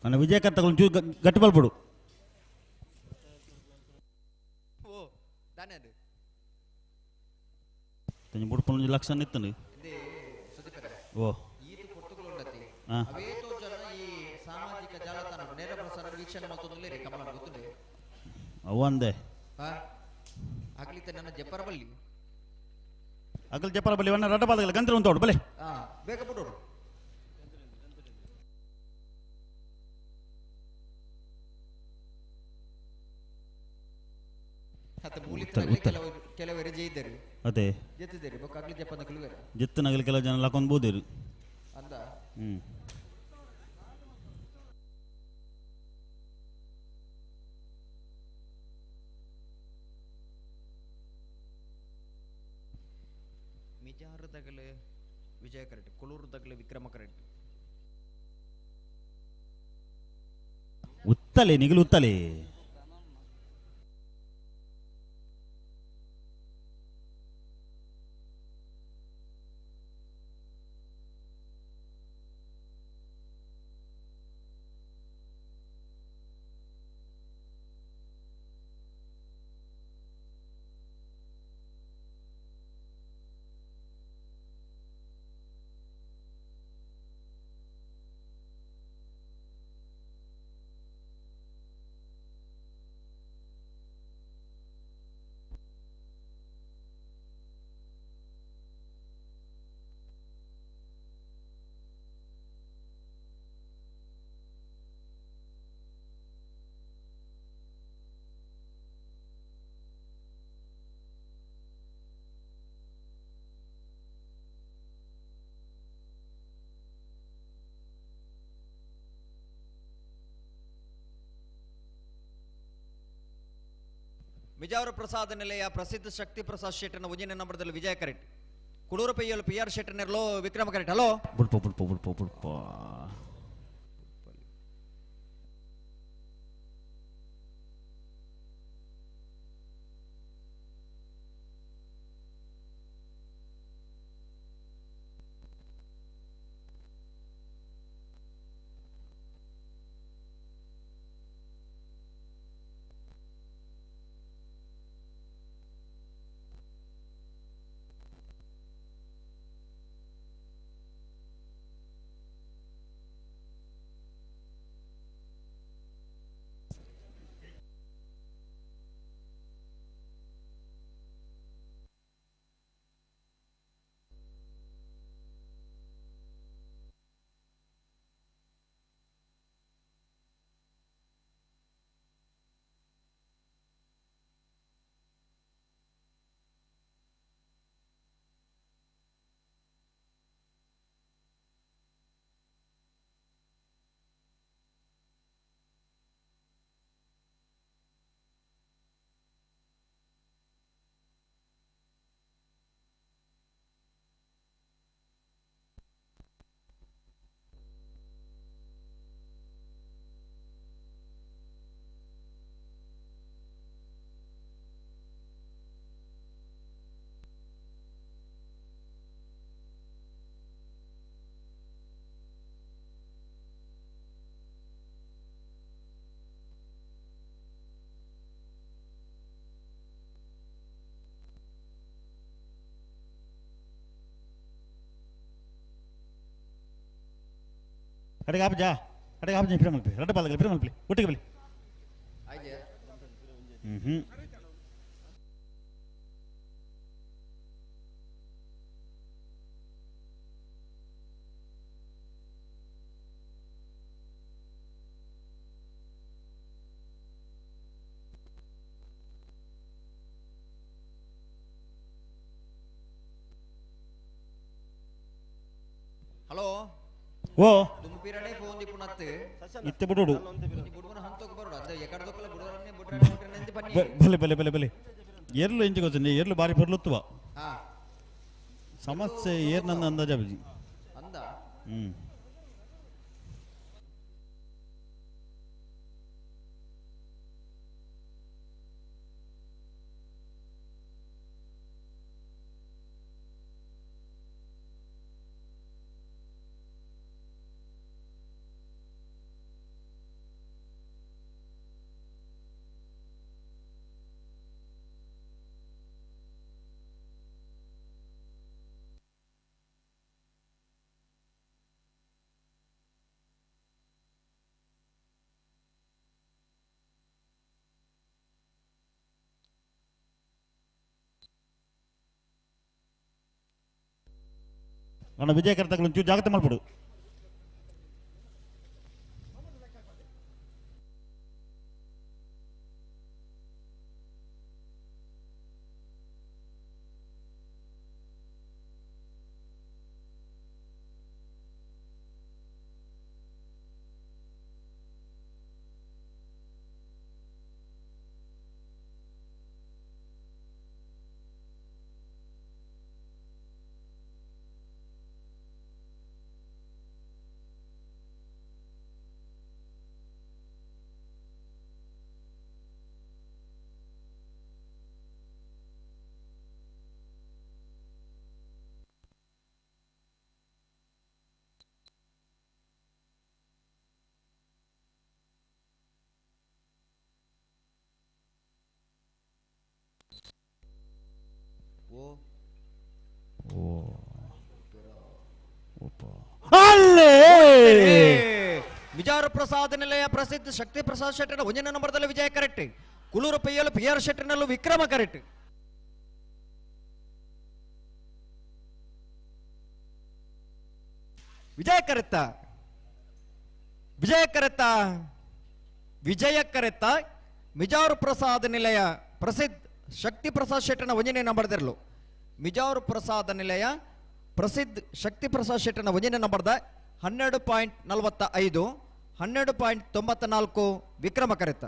ನನ್ನ ವಿಜಯಕರ್ತ ಒಂಚೂರು ಗಟ್ಟಿ ಬಲ್ಪಡು. ಬುಡ್ಪೊಂಜಿ ಲಕ್ಷ ನಿತ್ತಂಡು. ಓ ಹಾಂ ಸಾಮಾಜಿಕ ಜಾಲತಾಣ ನೇರ ಪ್ರಸಾರ ವೀಕ್ಷಣೆ ಮಲ್ತೊಂದುಲ್ಲೆರ್ ಕಮಲ ಗೊತ್ತುಂಡೆ ಅವು ಅಂದೆ ಅಗ್ಲಿತ ನನ್ನ ಜಪ್ಪರ ಬಲ್ಲಿ ಅಗಲ್ ಜಪ್ಪರ ಬಲ್ಲಿ ವನ್ನ ರಡ್ಡ ಬಾದಗಲ ಗಂತ್ರ ಉಂಟು ಬಲೆ ಬೇಗ ಬಿಡೋಡು. ಕೆಲವರು ಜೈದರು ಅದೇ ಜೆತ್ತಿದ್ದೇರಿ ಬೊಕ್ಕ ಅಗ್ಲಿ ಜಪ್ಪನ ಕೆಲವರು ಜೆತ್ತನಗಲಿ ಕೆಲವು ಜನ ಲಕೊಂದು ಬೋದೇರು ಅಂದ ಹ್ಞೂ. ಮಿಜಾರು ದಗಲು ವಿಜಯ ಕರೆಕ್ಟ್, ಕುಳೂರು ದಗಲು ವಿಕ್ರಮ ಕರೆಕ್ಟ್. ಉತ್ತಲೆ ನಿಗಲು ಉತ್ತಲೆ. ಮಿಜಾರು ಪ್ರಸಾದ ನಿಲಯ ಪ್ರಸಿದ್ಧ ಶಕ್ತಿ ಪ್ರಸಾದ್ ಶೆಟ್ಟರ್ನ ಒಂಜನೇ ನಂಬರ್ದಲ್ಲಿ ವಿಜಯ ಕರೆಕ್ಟ್, ಕುಡೂರು ಪೈಯಲು ಪಿ ಆರ್ ಶೆಟ್ಟರ್ನೆರ್ಲೋ ವಿಕ್ರಮ ಕರೆಕ್ಟ್. ಹಲೋ ಬುಡ್ಪ ಬುಡ್ಪ ಬುಡ್ಪ ಬುಡ್ಪ. ಕಡೆಗೆ ಆಪಜಾ ಕಡೆಗೆ ಆಪಜಾ ಇಪ್ಪಿರ ಮಲ್ಪಿ ರಡ್ಡ ಬಾಲಗಲಿ ಇಪ್ಪಿರ ಮಲ್ಪಿ ಒಟ್ಟಿಗೆ ಬಲಿ. ಹ್ಞೂ. ಹಲೋ ಓ ದುಂಪಿರಡೆ ಪೋಂದಿ ಪುನತ್ ಇತ್ತೆ ಬಿಡೋಡು. ಬುಡುವನ ಹಂತಕ್ಕೆ ಬರೋಡು ಅದ ಎಕಡದೊಕ್ಕಲ ಬುಡುವರನ್ನೇ ಬುಡ್ರನೆ ಬುಡ್ರನೆ ಬನ್ನಿ. ಬಲೆ ಬಲೆ ಬಲೆ ಬಲೆ ಏರ್ಲು ಇಂಚಿ ಗೊತ್ತುಂಡೆ ಏರ್ಲು ಬಾರಿ ಪೊರ್ಲುತ್ತುವ ಹಾ ಸಮಸ್ಯೆ ಏರ್ ನನ್ನ ಅಂದಾಜ ಬಜಿ ಅಂದ ಹ್ಞೂ. ಅಣ್ಣ ವಿಜಯ ಕರ್ತಗಳು ಒಂಚೂರು ಜಾಗ್ರತೆ ಮಲ್ಪಡು. ವಿಜಾರ ಪ್ರಸಾದ ನಿಲಯ ಪ್ರಸಿದ್ಧ ಶಕ್ತಿ ಪ್ರಸಾದ್ ಶೆಟ್ಟರ್ ಒಂದನೇ ನಂಬರ್ದಲ್ಲಿ ವಿಜಯ ಕರೆಕ್ಟ್. ಕುಲೂರು ಪೈಯಲು ಪಿ ಆರ್ ಶೆಟ್ಟರ್ನಲ್ಲೂ ವಿಕ್ರಮ ಕರೆಕ್ಟ್. ವಿಜಯ ಕರೆತ್ತ ವಿಜಯ ಕರೆತ್ತ ವಿಜಯ ಕರೆತ್ತ ಮಿಜಾರು ಪ್ರಸಾದ ನಿಲಯ ಪ್ರಸಿದ್ಧ ಶಕ್ತಿ ಪ್ರಸಾದ್ ಶೆಟ್ಟರ್ನ ಒಂದನೇ ನಂಬರ್ದಿರಲು ಮಿಜಾರು ಪ್ರಸಾದ ನಿಲಯ ಪ್ರಸಿದ್ಧ ಶಕ್ತಿ ಪ್ರಸಾದ್ ಶೆಟ್ಟರ್ನ ಒಂದನೇ ನಂಬರ್ದ 12.45 12.94 ವಿಕ್ರಮ ಕರೆತ್ತ.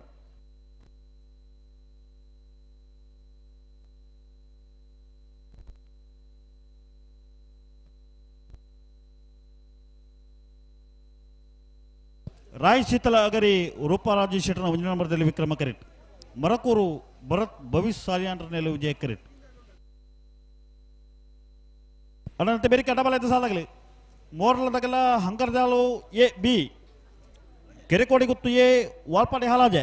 ರಾಯ್ ಶೀತಲ ಅಗರಿ ರೂಪಾರಾಜು ಶೆಟ್ಟರ್ನ ಒಂದನೇ ನಂಬರ್ದಲ್ಲಿ ವಿಕ್ರಮ ಕರೆಕ್ಟ್. ಮರಕೂರು ಭರತ್ ಭವಿಷ್ಯ ಸಾಲಿಯಾನ್ರ ಮೇಲೆ ವಿಜಯ ಕರೆಕ್ಟ್. ಅಣ್ಣಂತೆ ಬೇರೆ ಕಡಬಲ ಐತೆ ಸಾಲಾಗಲಿ. ಮೋರ್ಲದಗಲ ಹಂಕರ್ಜಾಲು ಎ ಬಿ ಕೆರೆಕೋಡಿ ಗುತ್ತು ಎ ವಾಲ್ಪಾಡಿ ಹಾಲಾಜೆ.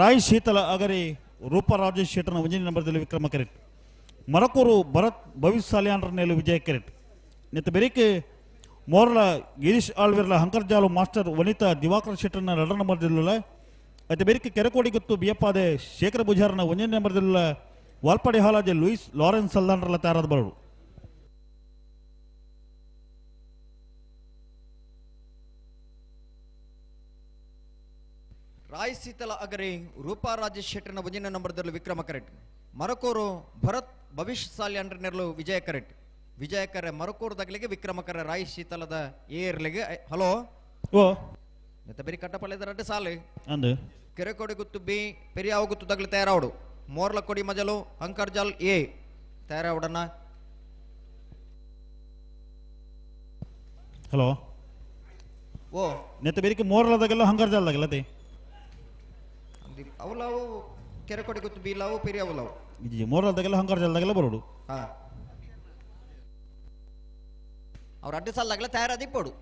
ರಾಯ್ ಶೀತಲ ಅಗರಿ ರೂಪಾ ರಾಜೇಶ್ ಶೆಟ್ಟರ್ನ ಒಂದನೇ ನಂಬರ್ದಲ್ಲಿ ವಿಕ್ರಮ ಕರೆಕ್ಟ್. ಮರಕೂರು ಭರತ್ ಭವಿಷ್ಯ ಸಾಲಿಯಾನ್ರ ಮೇಲೆ ವಿಜಯ ಕರೆಕ್ಟ್. ನೆತ್ತ ಬೆರಿಕೆ ಮೋರ್ಲ ಗಿರೀಶ್ ಆಳ್ವಿರ್ಲ ಹಂಕರ್ಜಾಲು ಮಾಸ್ಟರ್ ವನಿತಾ ದಿವಾಕರ್ ಶೆಟ್ಟರ್ನ ಎರಡನೇ ನಂಬರ್ದಿಲ್ಲ. అయితే ಬೆರಿಕೆ ಕೆರೆಕೋಡಿ ಗುತ್ತು ಬಿಯಪ್ಪಾದೆ ಶೇಖರ ಬುಜಾರ್ನ ಒಂದನೇ ನಂಬರ್ದಿಲ್ಲ ವಾಲ್ಪಾಡಿ ಹಾಲಾಜೆ ಲೂಯಿಸ್ ಲಾರೆನ್ಸ್ ಸಲ್ದಾನ್ರಲ್ಲ ತಯಾರಾದ ಬರೋರು. ರಾಯ್ ಶೀತಲ ಅಗರಿ ರೂಪಾ ರಾಜೇಶ್ ಶೆಟ್ಟರ್ನ ಒಂದನೇ ನಂಬರ್ದಲ್ಲಿ ವಿಕ್ರಮ ಕರೆಕ್ಟ್. ಮರಕೂರು ಭರತ್ ಭವಿಷ್ಯ ಸಾಲಿಯನ್ರ ನೆರಳು ವಿಜಯ ಕರೆಕ್ಟ್. ವಿಜಯಕರ ಮರಕೂರು ದಗಲಿಗೆ ವಿಕ್ರಮಕರ ರಾಯ್ ಶೀತಲದ ಏರ್ಲಿಗೆ. ಹಲೋ ಓ ಮತ್ತೆ ಬೇರೆ ಕಟ್ಟಪಳ್ಳಿ ರಡ್ಡು ಸಾಲು ಅಂದು ಕೆರೆಕೋಡಿ ಗುತ್ತು ಬಿ ಪೆರಿಯಾವ ಗುತ್ತು ದಗಲಿ ತಯಾರಾವಡು ಮೋರ್ಲ ಕೊಡಿ ಮಜಲು ಅಂಕರ್ಜಾಲ್ ಎ ತಯಾರಾವಡನ್ನ. ಹಲೋ ಓ ನೆತ್ತ ಬೇರೆ ಮೋರ್ಲದಾಗೆಲ್ಲ ಹಂಕರ್ಜಾಲ್ ದಾಗಲ್ಲ ಅದೇ ಅವಲಾವು ಕೆರೆಕೋಡಿ ಗುತ್ತು ಬಿ ಲಾವು ಪೆರಿಯಾವಲಾವು ಮೋರ್ಲದಾಗೆಲ್ಲ ಹಂಕರ್ಜಾಲ್ದಾಗೆಲ್ಲ ಬರೋಡು. ಹಾ ಅವ್ರ ಅಡ್ಡ ಸಾಲಾಗಲ ತಯಾರಾದಿಪ್ಪೋಡು.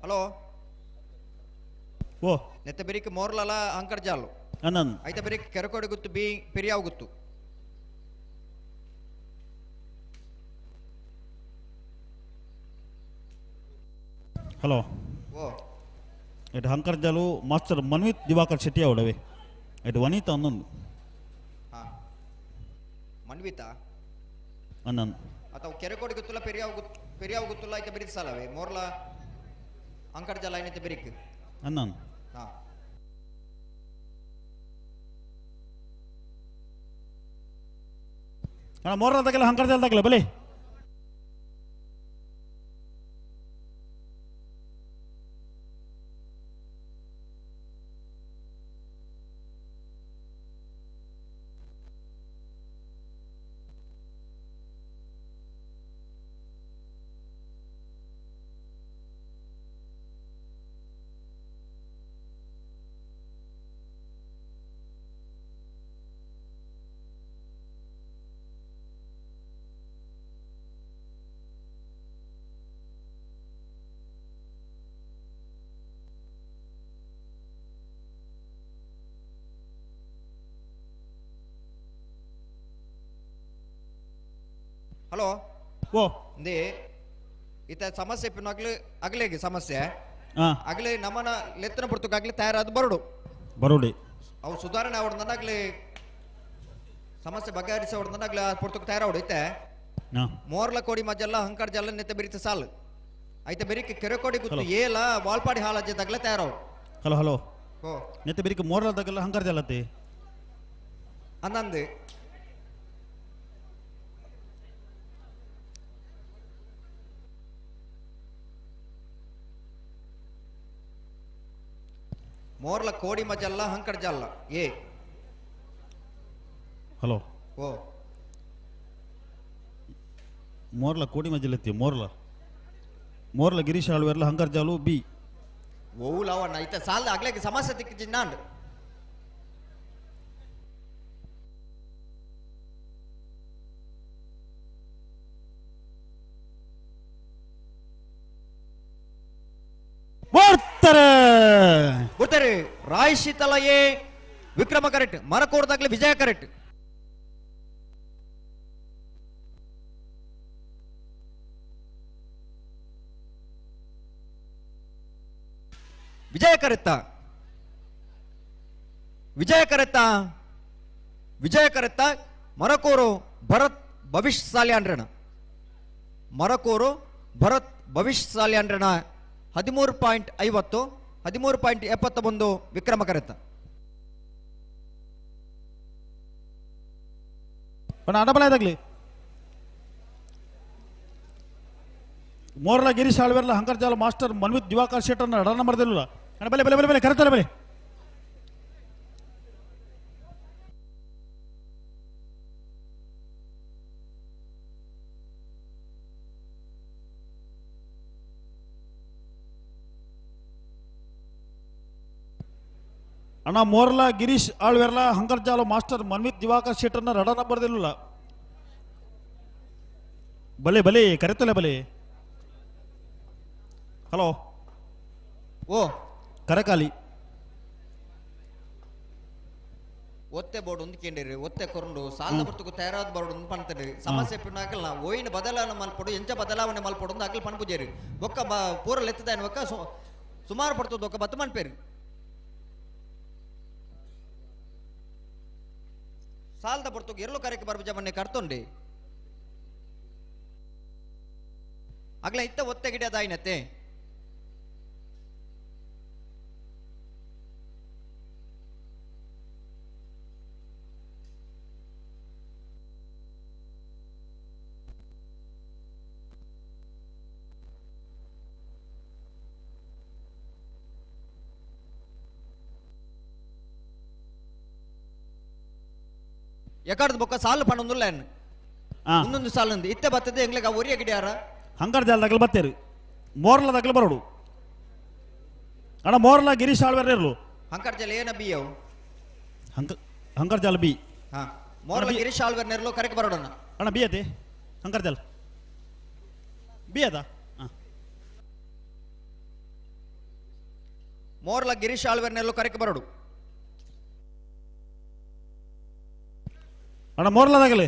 ಹಲೋ ಓ ನೆತ್ತ ಬೆರಿಕ್ ಮೋರ್ಲಲ ಅಂಕರ್ಜಾಲು ಅನ್ನನ್ ಐತ ಬೆರಿಕ್ ಕೆರಕೋಡಿ ಗುತ್ತು ಬಿ ಪೆರಿಯಾವ್ ಗುತ್ತು. ಹಲೋ ಓ ಇಟ್ಟು ಹಂಕರ್ಜಾಲು ಮಾಸ್ಟರ್ ಮನ್ವಿತ್ ದಿವಾಕರ್ ಶೆಟ್ಟಿ ಅವಡವೆ ಇಟ್ಟು ವನಿತಾ ಅನ್ನೊಂದು. ಹಾ ಮನ್ವಿತಾ ಅನ್ನನ್ ಅಥವಾ ಕೆರೆಕೋಡಿ ಗುತ್ತುಲ ಪೆರಿಯಾವ್ ಗುತ್ತು ಪೆರಿಯಾವ್ ಗುತ್ತುಲ ಐತ ಬೆರಿಕ್ ಸಾಲವೆ ಮೋರ್ಲ ಅಂಕರ್ಜಾಲ ಐನತೆ ಬೆರಿಕ್ ಅನ್ನನ್. ಹಾ ಅಣ್ಣ ಮೋರ್ಲದಾಗೆಲ್ಲ ಹಂಕರ್ಜಾಲ್ದಾಗಲ್ಲ ಬಲಿ. ಹಲೋ ಓ ಇಂದೇ ಇತ ಸಮಸ್ಯೆ ಪಿನ್ನಾಗ್ಲು ಅಗಲೇಗೆ ಸಮಸ್ಯೆ ಅಗಲೇ ನಮ್ಮನ ಲೆತ್ತನ ಪುರ್ತಕ್ಕಾಗ್ಲಿ ತಯಾರಾದ ಬರಡು ಬರೋಡಿ ಅವು ಸುಧಾರಣೆ ಅವಡ್ದನ್ನಾಗ್ಲಿ ಸಮಸ್ಯೆ ಬಗೆಹರಿಸಿ ಅವಡ್ದನ್ನಾಗ್ಲಿ ಆ ಪುರ್ತಕ್ ತಯಾರಾವಡು ಐತೆ. ಮೋರ್ಲ ಕೋಡಿ ಮಜ್ಜಲ್ಲ ಹಂಕರ್ ಜಲ್ಲ ನೆತ್ತ ಬೆರಿತ ಸಾಲು ಐತೆ ಬೆರಿಕೆ ಕೆರೆಕೋಡಿ ಗುತ್ತು ಏಲ ವಾಲ್ಪಾಡಿ ಹಾಲಜ್ಜೆ ತಗಲೆ ತಯಾರಾವು. ಹಲೋ ಹಲೋ ನೆತ್ತ ಬೆರಿಕೆ ಮೋರ್ಲ ತಗಲ ಹಂಕರ್ ಜಲ್ಲತ್ತೆ ಅಂದಂದು ಮೋರ್ಲ ಕೋಡಿ ಮಜಲ್ಲ ಹಂಕರ್ ಜಲ್ಲ ಏ. ಹಲೋ ಓ ಮೋರ್ಲ ಕೋಡಿ ಮಜಲತ್ತಿ ಮೋರ್ಲ ಮೋರ್ಲ ಗಿರೀಶ್ ಆಳ್ವೆರ್ಲ ಹಂಕರ್ ಜಾಲು ಬಿ ಓಲವಣ್ಣ ಐತ ಸಾಲ ಆಗ್ಲಿಕ್ಕೆ ಸಮಸ್ಯೆ ತಿಕ್ಕಿಜಿನ್ನಾಂಡ್ ಬರ್ತಾರೆ ಬರ್ತಾರೆ. ರಾಯ್ ಶೀತಲ ಎ ವಿಕ್ರಮ ಕರೆಕ್ಟ್, ಮರಕೋಡ್ದಾಗ್ಲಿ ವಿಜಯ ಕರೆಕ್ಟ್. ವಿಜಯ ಕರೆತ್ತ ವಿಜಯ ಕರೆತ್ತ ವಿಜಯ ಕರೆತ್ತ ಮರಕೋರು ಭರತ್ ಭವಿಷ್ಯ ಸಾಲ್ಯಾಂಡ್ರಣ ಮರಕೋರು ಭರತ್ ಭವಿಷ್ಯ ಸಾಲ್ಯಾಂಡ್ರಣ 13.50 13.71 ವಿಕ್ರಮ ಕರೆತ್ತ. ಅಡಬಲಾಯ್ದಾಗ್ಲಿ ಮೋರ್ಲ ಗಿರೀಶ್ ಆಳ್ವೆರ್ಲ ಹಂಕರ್ಜಾಲ ಮಾಸ್ಟರ್ ಮನ್ವಿತ್ ದಿವಾಕರ್ ಶೆಟ್ಟರ್ನ ಅಡ ನಂಬರ್ದಿಲ್ಲ. ಅಣ್ಣ ಬಲೆ ಬಲೆ ಬಲೆ ಬಲೆ ಕರೆತಲ್ಲ ಬಲೆ. ಅಣ್ಣ ಮೋರ್ಲಾ ಗಿರೀಶ್ ಆಳ್ವೆರ್ಲ ಹಂಕರ್ಜಾಲ ಮಾಸ್ಟರ್ ಮನ್ವಿತ್ ದಿವಾಕರ್ ಶೆಟ್ಟರ್ನ ರಡ ನಂಬರ್ದಿಲ್ಲ. ಬಲೆ ಬಲೆ ಕರೆತಲ್ಲ ಬಲೆ. ಹಲೋ ಓ ಕರಕಾಲಿ ಒತ್ತೆ ಬೋರ್ಡ್ ಒಂದು ಕೇಂದ್ರಿ ಒತ್ತೆ ಕೊರಂಡು ಸಾಲದ ಬರ್ತకు ತಯಾರಾದ ಬೋರ್ಡ್ ಒಂದು ಪಂತರಿ ಸಮಸ್ಯೆ ಪಿನ್ನಾಕಲ್ಲ ಓಯಿನ ಬದಲಾವಣೆ ಮಲ್ಪಡು ಎಂಚ ಬದಲಾವಣೆ ಮಲ್ಪಡು ಒಂದು ಅಕಲ್ ಪನ್ಪುಜೇರಿ ಒಕ್ಕ ಪೂರ ಲೆತ್ತದಾಯನ ಒಕ್ಕ ಸುಮಾರು ಪಡ್ತದ ಒಕ್ಕ ಬತ್ತು ಮನ್ಪೇರಿ ಸಾಲದ ಬರ್ತకు ಎರಲು ಕರೆಕ್ ಬರ್ಬುಜ ಮನ್ನೆ ಕರ್ತೊಂಡಿ ಅಗ್ಲ ಇತ್ತ ಒತ್ತೆ ಗಿಡದಾಯಿನತ್ತೆ ಎಕಡ್ದು ಬೊಕ್ಕ ಸಾಲು ಪಣೊಂದುಲ್ಲ ಒಂದೊಂದು ಸಾಲು ಇತ್ತೆ ಬರ್ತದೆ ಎಂಗ್ಲಿಗೆ ಒರಿಯ ಗಿಡಿಯಾರ ಹಂಗಾರ ಜಾಲದಾಗಲು ಬತ್ತೇರಿ ಮೋರ್ಲ ದಾಗಲು ಬರೋಡು ಅಣ್ಣ ಮೋರ್ಲ ಗಿರೀಶ್ ಆಳ್ವೆರ್ ಇರಲು ಹಂಕರ್ ಜಾಲ ಏನ ಬಿ ಅವು ಹಂಕರ್ ಜಾಲ ಬಿ ಹಾ ಮೋರ್ಲ ಗಿರೀಶ್ ಆಳ್ವೆರ್ ನೆರಲು ಕರೆಕ್ ಬರೋಡಣ್ಣ ಅಣ್ಣ ಬಿ ಅದೇ ಹಂಕರ್ ಜಾಲ ಬಿ ಅದ ಮೋರ್ಲ ಗಿರೀಶ್ ಆಳ್ವೆರ್ ನೆರಲು ಕರೆಕ್ ಬರೋಡು ಅಣ್ಣ ಮೋರ್ಲದಾಗಲಿ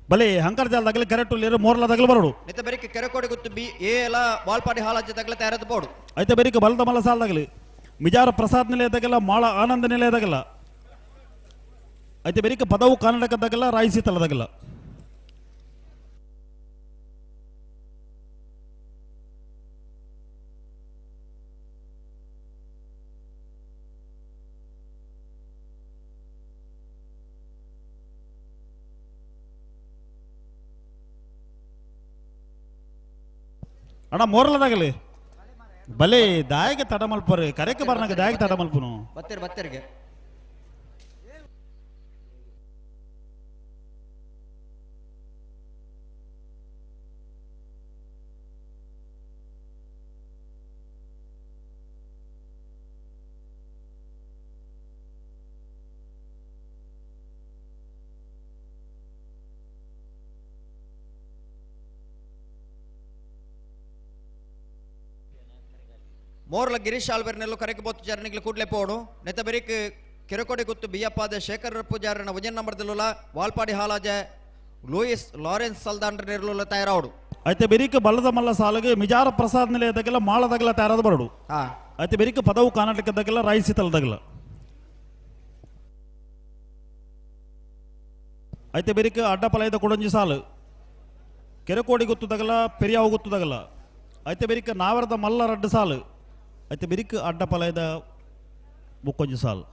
ಬಲೆ ಹಂಕರ್ ಜಾಲದಾಗಲಿ ಕರೆಕ್ಟ್ ಇರು ಮೋರ್ಲದಾಗಲಿ ಬರೋಡು ನಿತ ಬೆರಿಕೆ ಕೆರೆಕೋಡಿ ಗುತ್ತು ಬಿ ಎ ಎಲ್ಲ ವಾಲ್ಪಾಡಿ ಹಾಲಜ್ಜೆ ತಗಲ ತಯಾರದ ಬೋರ್ಡು ಐತೆ ಬೆರಿಕೆ ಬಲದ ಮಲ್ಲ ಸಾಲದಾಗಲಿ ಮಿಜಾರ ಪ್ರಸಾದ್ ನಿಲಯದಾಗಲ್ಲ ಮಾಳ ಆನಂದ ನಿಲಯದಾಗಲ್ಲ ಐತೆ ಬೆರಿಕೆ ಪದವು ಕರ್ನಾಟಕದಾಗಲ್ಲ ರಾಯಿಸಿ ತಲದಾಗಲ್ಲ ಅಣ್ಣ ಮೋರ್ಲದಾಗಲಿ ಬಲೆ ದಾಯಗೆ ತಡ ಮಲ್ಪರು ಕರೆಕ್ಕೆ ಬರ್ನಾಗ ದಾಯಗೆ ತಡ ಮಲ್ಪನು ಬತ್ತೇರಿ ಬತ್ತೇರಿಗೆ ಮೋರ್ಲ ಗಿರೀಶ್ ಆಲ್ವೆರ್ನೆಲ್ಲು ಕರೆಕ್ ಬೋತು ಜರ್ನಿಗ್ಲು ಕೂಡ್ಲೆ ಪೋಡು ನೆತ ಬೆರಿಕ್ ಕೆರೆಕೋಡಿ ಗುತ್ತು ಬಿಯಪ್ಪಾದ ಶೇಖರ್ ಪೂಜಾರನ ವಜನ್ ನಂಬರ್ದಲ್ಲುಲ ವಾಲ್ಪಾಡಿ ಹಾಲಾಜೆ ಲೂಯಿಸ್ ಲಾರೆನ್ಸ್ ಸಲ್ದಾನ್ ನೆರ್ಲುಲ ತಯಾರಾವಡು. అయితే ಬೆರಿಕ್ ಬಲ್ಲದ ಮಲ್ಲ ಸಾಲಗೆ ಮಿಜಾರ ಪ್ರಸಾದ್ ನಿಲಯದಾಗೆಲ್ಲ ಮಾಳದಾಗಲ ತಯಾರಾದ ಬರಡು. అయితే ಬೆರಿಕ್ ಪದವು ಕರ್ನಾಟಕದಾಗೆಲ್ಲ ರಾಯಿಸಿ ತಲದಾಗಲ. అయితే ಬೆರಿಕ್ ಅಡ್ಡಪಲಯದ ಕೊಡಂಜಿ ಸಾಲು ಕೆರೆಕೋಡಿ ಗೊತ್ತುದಾಗಲ ಪೆರಿಯಾವು ಗೊತ್ತುದಾಗಲ. అయితే ಬೆರಿಕ್ ನಾವರದ ಮಲ್ಲ ರಡ್ಡು ಸಾಲು. అయితే ಬೆರಿಕ್ ಅಡ್ಡಪಲಯದ ಬುಕ್ಕೊಂಜಿ ಸಾಲು.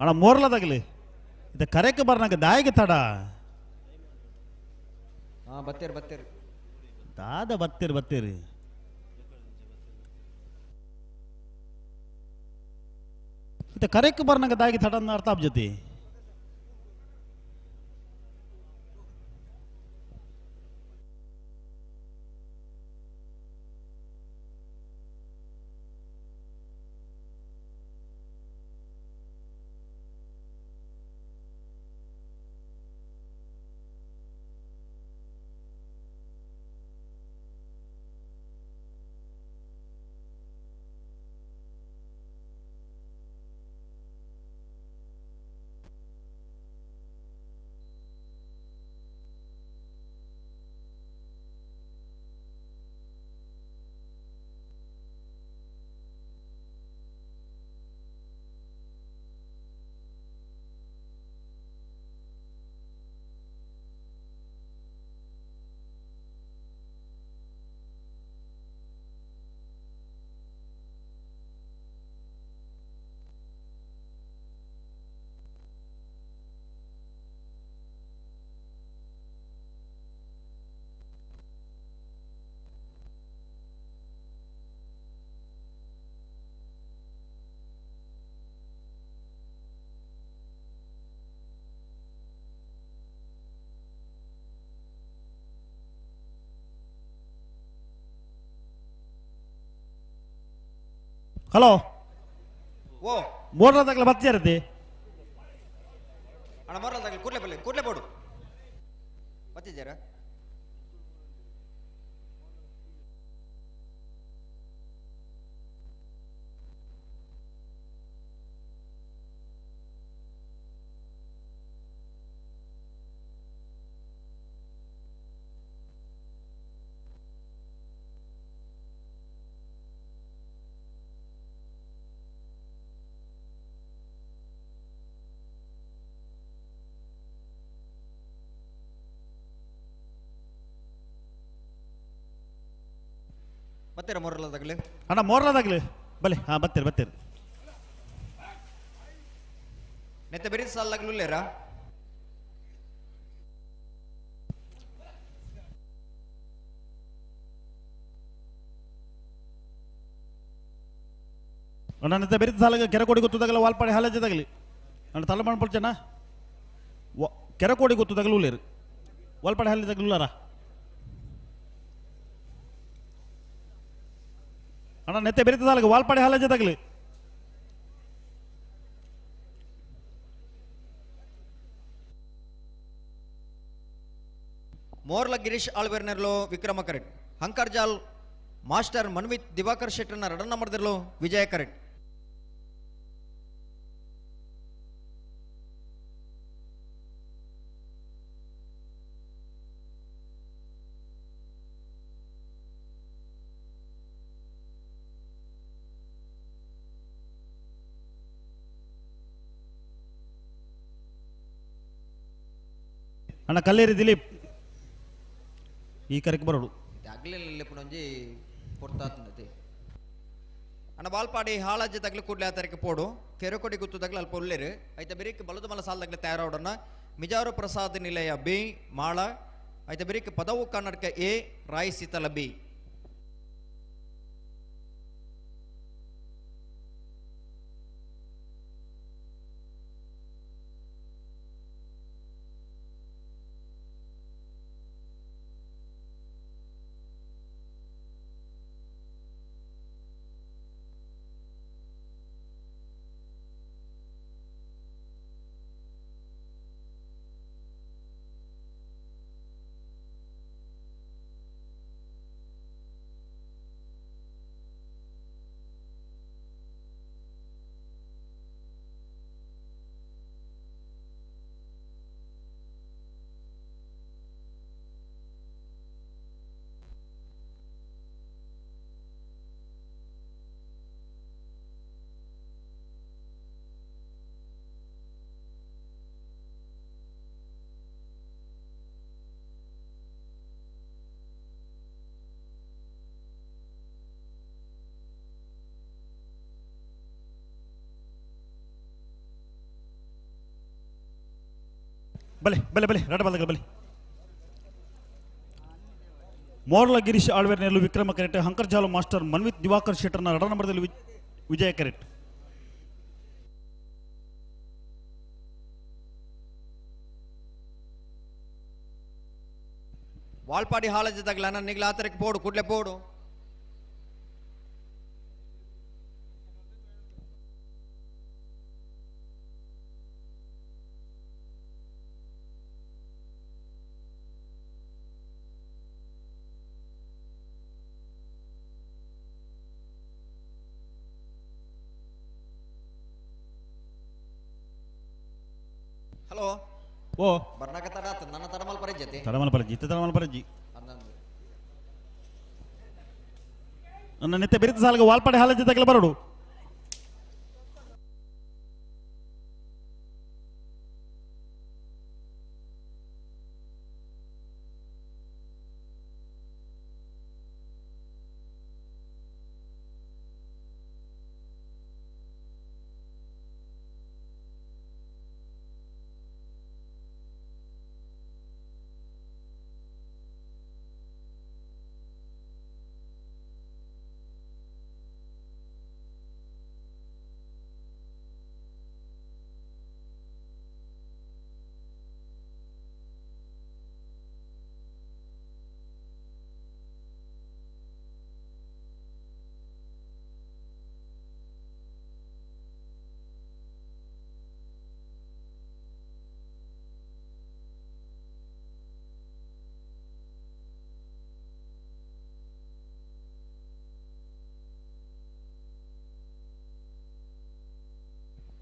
ಅಣ್ಣ ಮೋರ್ಲದಾಗಲಿ ಇದು ಕರೆಕ್ ಬರ್ನಾಗ ದಾಯಿಗೆ ತಡ. ಹಾಂ ಬತ್ತೀರಿ ಬತ್ತೀರಿ ದಾದ ಬತ್ತೀರಿ ಬತ್ತೀರಿ. ಇದು ಕರೆಕ್ ಬರ್ನಾಗ ದಾಯಿಗೆ ತಡ ಅರ್ಥ ಆಪ್ ಜೊತೆ. ಹಲೋ ಓ ಮೋರ್ಲದಾಗಲ ಬತ್ತಿರತಿ. ಅಣ್ಣ ಮೋರ್ಲದಾಗಲ ಕೂಡ್ಲೆ ಬಲ್ಲಿ ಕೂಡ್ಲೆ ಬೋಡು ಬತ್ತಿದ್ದೀರಾ? ಬತ್ತೀರಾ ಮೋರ್ಲದಾಗಲಿ? ಅಣ್ಣ ಮೋರ್ಲದಾಗಲಿ ಬಲೆ. ಹಾಂ ಬತ್ತೀರಿ ಬತ್ತೀರಿ. ನೆತ್ತ ಬೆರಿ ಸಾಲಾಗ್ಲೂ ಇಲ್ಲೇರಾ? ಅಣ್ಣ ನೆತ್ತ ಬೆರಿ ಸಾಲಾಗ ಕೆರೆಕೋಡಿ ಗೊತ್ತದಾಗಲ್ಲ ವಾಲ್ಪಾಡಿ ಹಾಲೇಜದಾಗಲಿ. ಅಣ್ಣ ತಲೆ ಮಾಡ್ಪಡ್ಚಣ್ಣ ಕೆರೆಕೋಡಿ ಗೊತ್ತದಾಗಲೂ ಉಳ್ಳೇರು ವಾಲ್ಪಾಡಿ ಹಾಲೇಜಾಗಲೂ ಉಳ್ಳಾರ. ಅಣ್ಣ ನೆತ್ತೆ ಬೆರಿತ ಸಾಲಗ ವಾಲ್ಪಾಡಿ ಹಾಲೇಜದಾಗಲಿ. ಮೋರ್ಲ ಗಿರೀಶ್ ಆಳ್ವೇರ್ನೆರ್ಲು ವಿಕ್ರಮ ಕರೆಟ್ ಹಂಕರ್ಜಾಲ್ ಮಾಸ್ಟರ್ ಮನ್ವಿತ್ ದಿವಾಕರ್ ಶೆಟ್ಟರ್ನ ರಡನ್ನ ಮಾಡಿದಿರ್ಲು ವಿಜಯ ಕರೆಟ್. ಅಣ್ಣ ಕಲ್ಲೇರಿ ದಿಲೀಪ್ ಈ ಕರೆಕ್ ಬರೋಡು. ಅಗ್ಲಿಲ್ಲ ಒಂಜಿ ಪೊರ್ತಾತಂದತಿ. ಅಣ್ಣ ಬಾಲ್ಪಾಡಿ ಹಾಳಾಜಿ ತಗ್ಲು ಕೂಡ್ಲೆ ಆತರಿಗೆ ಪೋಡು ಕೆರೆಕೊಡಿ ಗುತ್ತು ತಗ್ಲು ಅಲ್ಪ ಉಳ್ಳೇರು ಐತ ಬೆರಿಕ್ ಬಲದ ಮಲ ಸಾಲದಾಗ್ಲೆ ತಯಾರಾವಡನ್ನ ಮಿಜಾರು ಪ್ರಸಾದ್ ನಿಲಯ ಬಿ ಮಾಳ ಐತ ಬೆರಿಕ್ ಪದವು ಕರ್ನಾಟಕ ಎ ರಾಯ್ ಸೀತಲ ಬಿ. ಬಲೆ ಬಲೆ ಬಲೆ ರಡ ಬಲಗ ಬಲೆ. ಮೋರ್ಲ ಗಿರೀಶ್ ಆಳ್ವೇರ್ನೆಲ್ಲು ವಿಕ್ರಮ ಕರೆಟ್, ಹಂಕರ್ಜಾಲು ಮಾಸ್ಟರ್ ಮನ್ವಿತ್ ದಿವಾಕರ್ ಶೆಟ್ಟರ್ನ ರಡ ನಂಬರ್ದಲ್ಲಿ ವಿಜಯ ಕರೆಟ್. ವಾಲ್ಪಾಡಿ ಹಾಲಜ ತಗಲ ನನ್ನ ನಿಗ್ಲ ಆತರಕ್ಕೆ ಪೋಡು ಕೂಡ್ಲೆ ಪೋಡು. ಹಲೋ ಓ ಬರ್ನಾಕ ತಡ ಆತ ನನ್ನ ತಡಮಲ್ ಪರಜ್ಜತೆ ತಡಮಲ್ ಪರಜ್ಜಿ ಇತ್ತೆ ತಡಮಲ್ ಪರಜ್ಜಿ ನನ್ನ ನಿತ್ಯ ಬಿರಿತ ಸಾಲಗ ವಾಲ್ಪಾಡಿ ಹಾಲಜ್ಜಿ ತಗಲ ಬರೋಡು.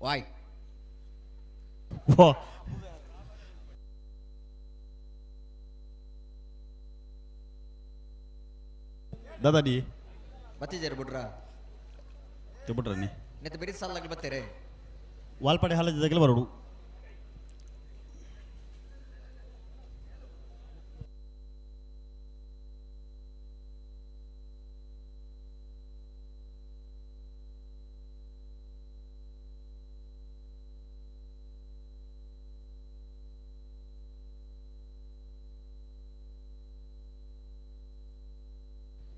ವಾಯ್ ಓ ದಾದಾಡಿ ಬತ್ತಿಜೇರು ಬಿಡ್ರ ಬಿಡ್ರ ನೀ ನೆತ್ತ ಬಿರಿ ಸಾಲಾಗಿ ಬತ್ತೀರಿ. ವಾಲ್ಪಾಡಿ ಹಾಲಜ್ಜಿ ತಗಲ ಬರೋಡು.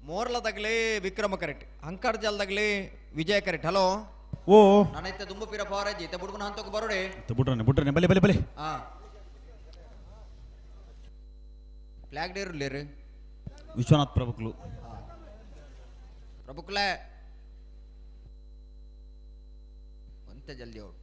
ಮೋರ್ಲ ತಗಲಿ ವಿಕ್ರಮ ಕರೆಕ್ಟ್, ಅಂಕರ್ ಜಲ್ ತಗಲಿ ವಿಜಯ ಕರೆಕ್ಟ್. ಹಲೋ ಓ ನಾನೈತೆ ದುಂಬು ಪಿರ ಪವರಾಜಿ ಇತ್ತೆ ಬುಡ್ಗುನ ಹಂತಕ್ಕೆ ಬರೋಡೆ. ಬಿಡ್ರನೆ ಬಿಡ್ರನೆ ಬಲೆ ಬಲೆ ಬಲೆ. ಹಾ ಫ್ಲಾಗ್ ಡೇರು ವಿಶ್ವನಾಥ್ ಪ್ರಭುಕ್ಲು ಪ್ರಭುಕ್ಲೆ ಒಂತೆ ಜಲ್ದಿ ಅವ್ರು.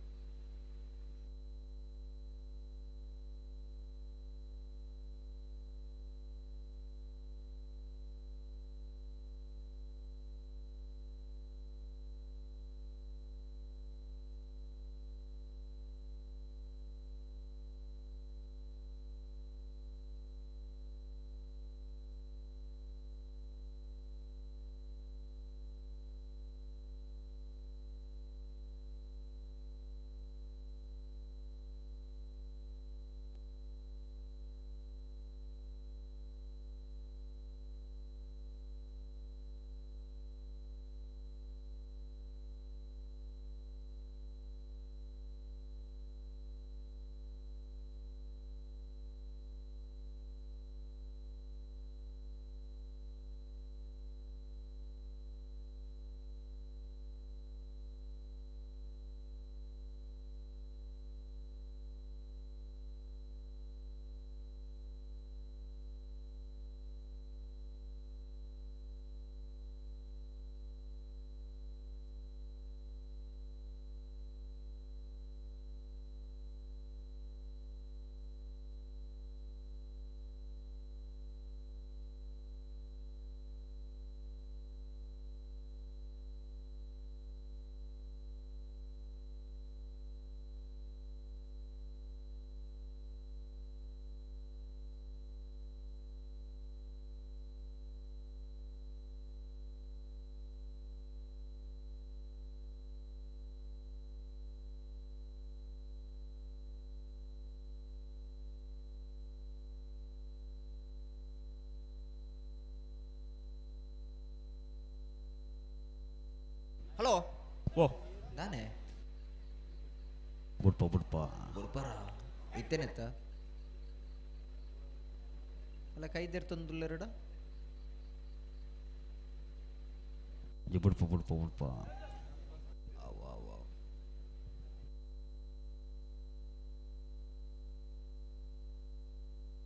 ಹಲೋ ಓ ನಾನೇ ಬುಡ್ಪ ಬುಡ್ಪ ಬುಡ್ಪಾರ ಇತ್ತೇನೆತ್ತ ಅಲ್ಲ ಕೈದೆರ್ತೊಂದುಲ್ಲೆರಡ ಬುಡ್ಪ ಬುಡ್ಪ ಬುಡ್ಪ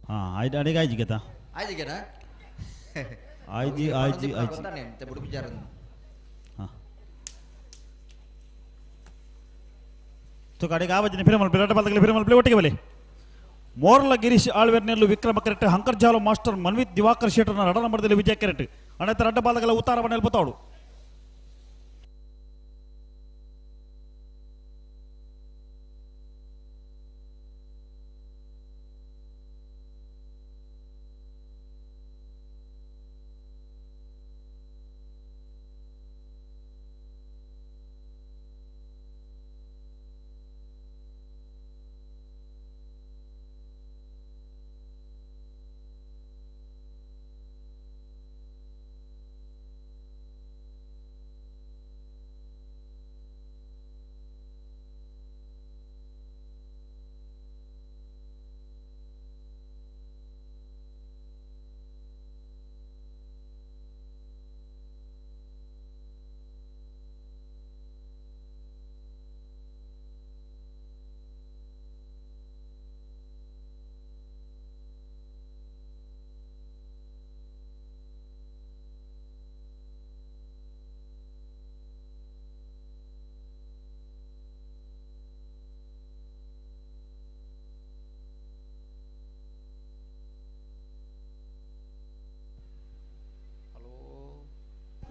ಹಾಂ ಆಯ್ತು ಅಡಿಗೆ ಆಯ್ತು ಗೇತಾ ಆಯ್ತಿಗೆನಾ ಆಯ್ಜಿ ಆಯ್ಜಿ ಆಯ್ಜಿ ಗೊತ್ತಾನೆ ಬುಡುಪುಜಾರನ್ನು. ಹಾಂ ತುಕ ಅಡಿಗೆ ಆವಜಿನ ಫಿರಮಲ್ ಬಿರಾಟ ಬಾಲಕಲಿ ಫಿರಮಲ್ ಪ್ಲೇ ಒಟ್ಟಿಗೆ ಬಲಿ ಮೋರ್ಲ ಗಿರೀಶ್ ಆಳ್ವೇರ್ನೆಲ್ಲು ವಿಕ್ರಮ ಕರೆಕ್ಟ್ ಹಂಕರ್ಜಾಲು ಮಾಸ್ಟರ್ ಮನ್ವಿತ್ ದಿವಾಕರ್ ಶೆಟ್ಟರ್ನ ರಡ ನಂಬರ್ದಲ್ಲಿ ವಿಜಯ ಕರೆಕ್ಟ್ ಅಣೆತ ರಡ್ಡ ಬಾಲಕಲ ಉತ್ತಾರ ನೆಲ್ಪತಾವಡು.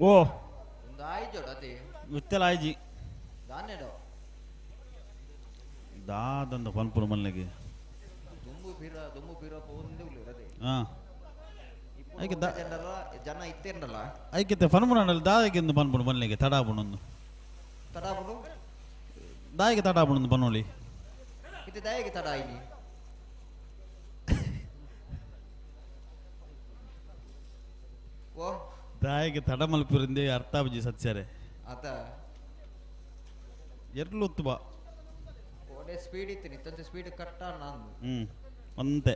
ಓ ಒಂದು ಆಯ್ಜೋಡು ಅದೇ ಇತ್ತೆಲ್ಲ ಆಯ್ಜಿ ದಾನೇಡೋ ದಾದಂದ ಪನ್ಪುರ ಮಲ್ಲಿಗೆ ದುಂಬು ಬೀರ ದುಂಬು ಬೀರ ಪೋಂದೆ ಉಳ್ಳೇರು ಅದೇ. ಹಾಂ ಐಕೆ ದಾ ಜನರ ಜನ ಇತ್ತೇನಲ್ಲ ಐಕೆತ್ತೆ ಪನ್ಪುನಲ್ಲಿ ದಾದಕ್ಕಿಂದು ಪನ್ಪುನ ಮಲ್ಲಿಗೆ ತಡಾಬುಣೊಂದು ತಡಾಬುಡು ದಾಯಿಗೆ ತಡಾಬುಣೊಂದು ಪನ್ನೊಳಿ ಇದು ದಾಯಿಗೆ ತಡ ಆಯ್ನಿ ಓ ದಾಯಿಗೆ ತಡ ಮಲ್ಪುರಿಂದೆ ಅರ್ಥಾಬಜಿ ಸತ್ಯರೆ ಆತ ಎರ್ಲು ಬಾ ಒಳ್ಳೆ ಸ್ಪೀಡ್ ಇತ್ತು ನಿತ್ತಂತೆ ಸ್ಪೀಡ್ ಕಟ್ಟ ನಾನು ಹ್ಞೂ ಅಂತೆ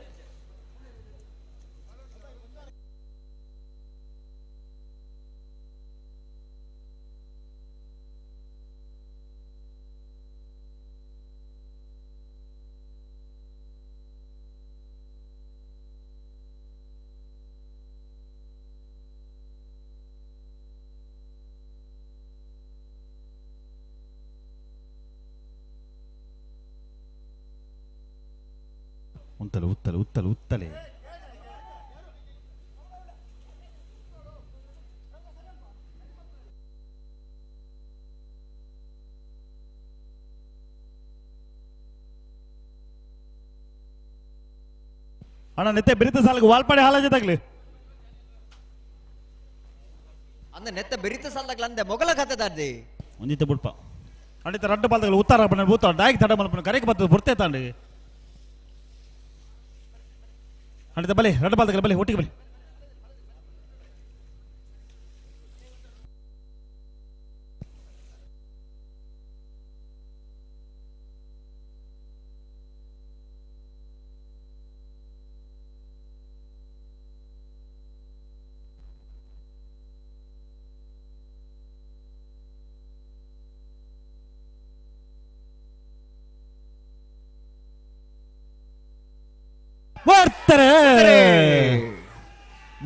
ಉತ್ತಲೆ ಉತ್ತಲೆ ಉತ್ತಲೆ ಉತ್ತಲೆ ಅಣ್ಣ ನೆತ್ತೆ ಬೆರಿತ ಸಾಲಿಗೆ ವಾಲ್ಪಾಡಿ ಹಾಲಾಜೆ ತಗ್ಲಿ ಅಂದ ನೆತ್ತ ಬೆರಿತ ಸಾಲದಾಗ್ಲ ಅಂದೆ ಮೊಗಲ ಕತೆ ದಾರ್ದಿ ಒಂದಿತ್ತೆ ಬುಡ್ಪ ಅಡಿತ ರಡ್ಡ ಬಾಲ್ದಗಳು ಉತ್ತಾರ ಬಣ್ಣ ಬೂತ ಡಾಯ್ಗೆ ತಡ ಮಲ್ಪನ ಕರೆಗೆ ಬರ್ತದೆ ಬುಡ್ತೆ ತಾಂಡಿ ಅಡಿತ ಬಲೆ ರಡ್ಡ ಬಾಲ್ದಗಳು ಬಲೆ ಒಟ್ಟಿಗೆ ಬಲೆ ಬರ್ತಾರೆ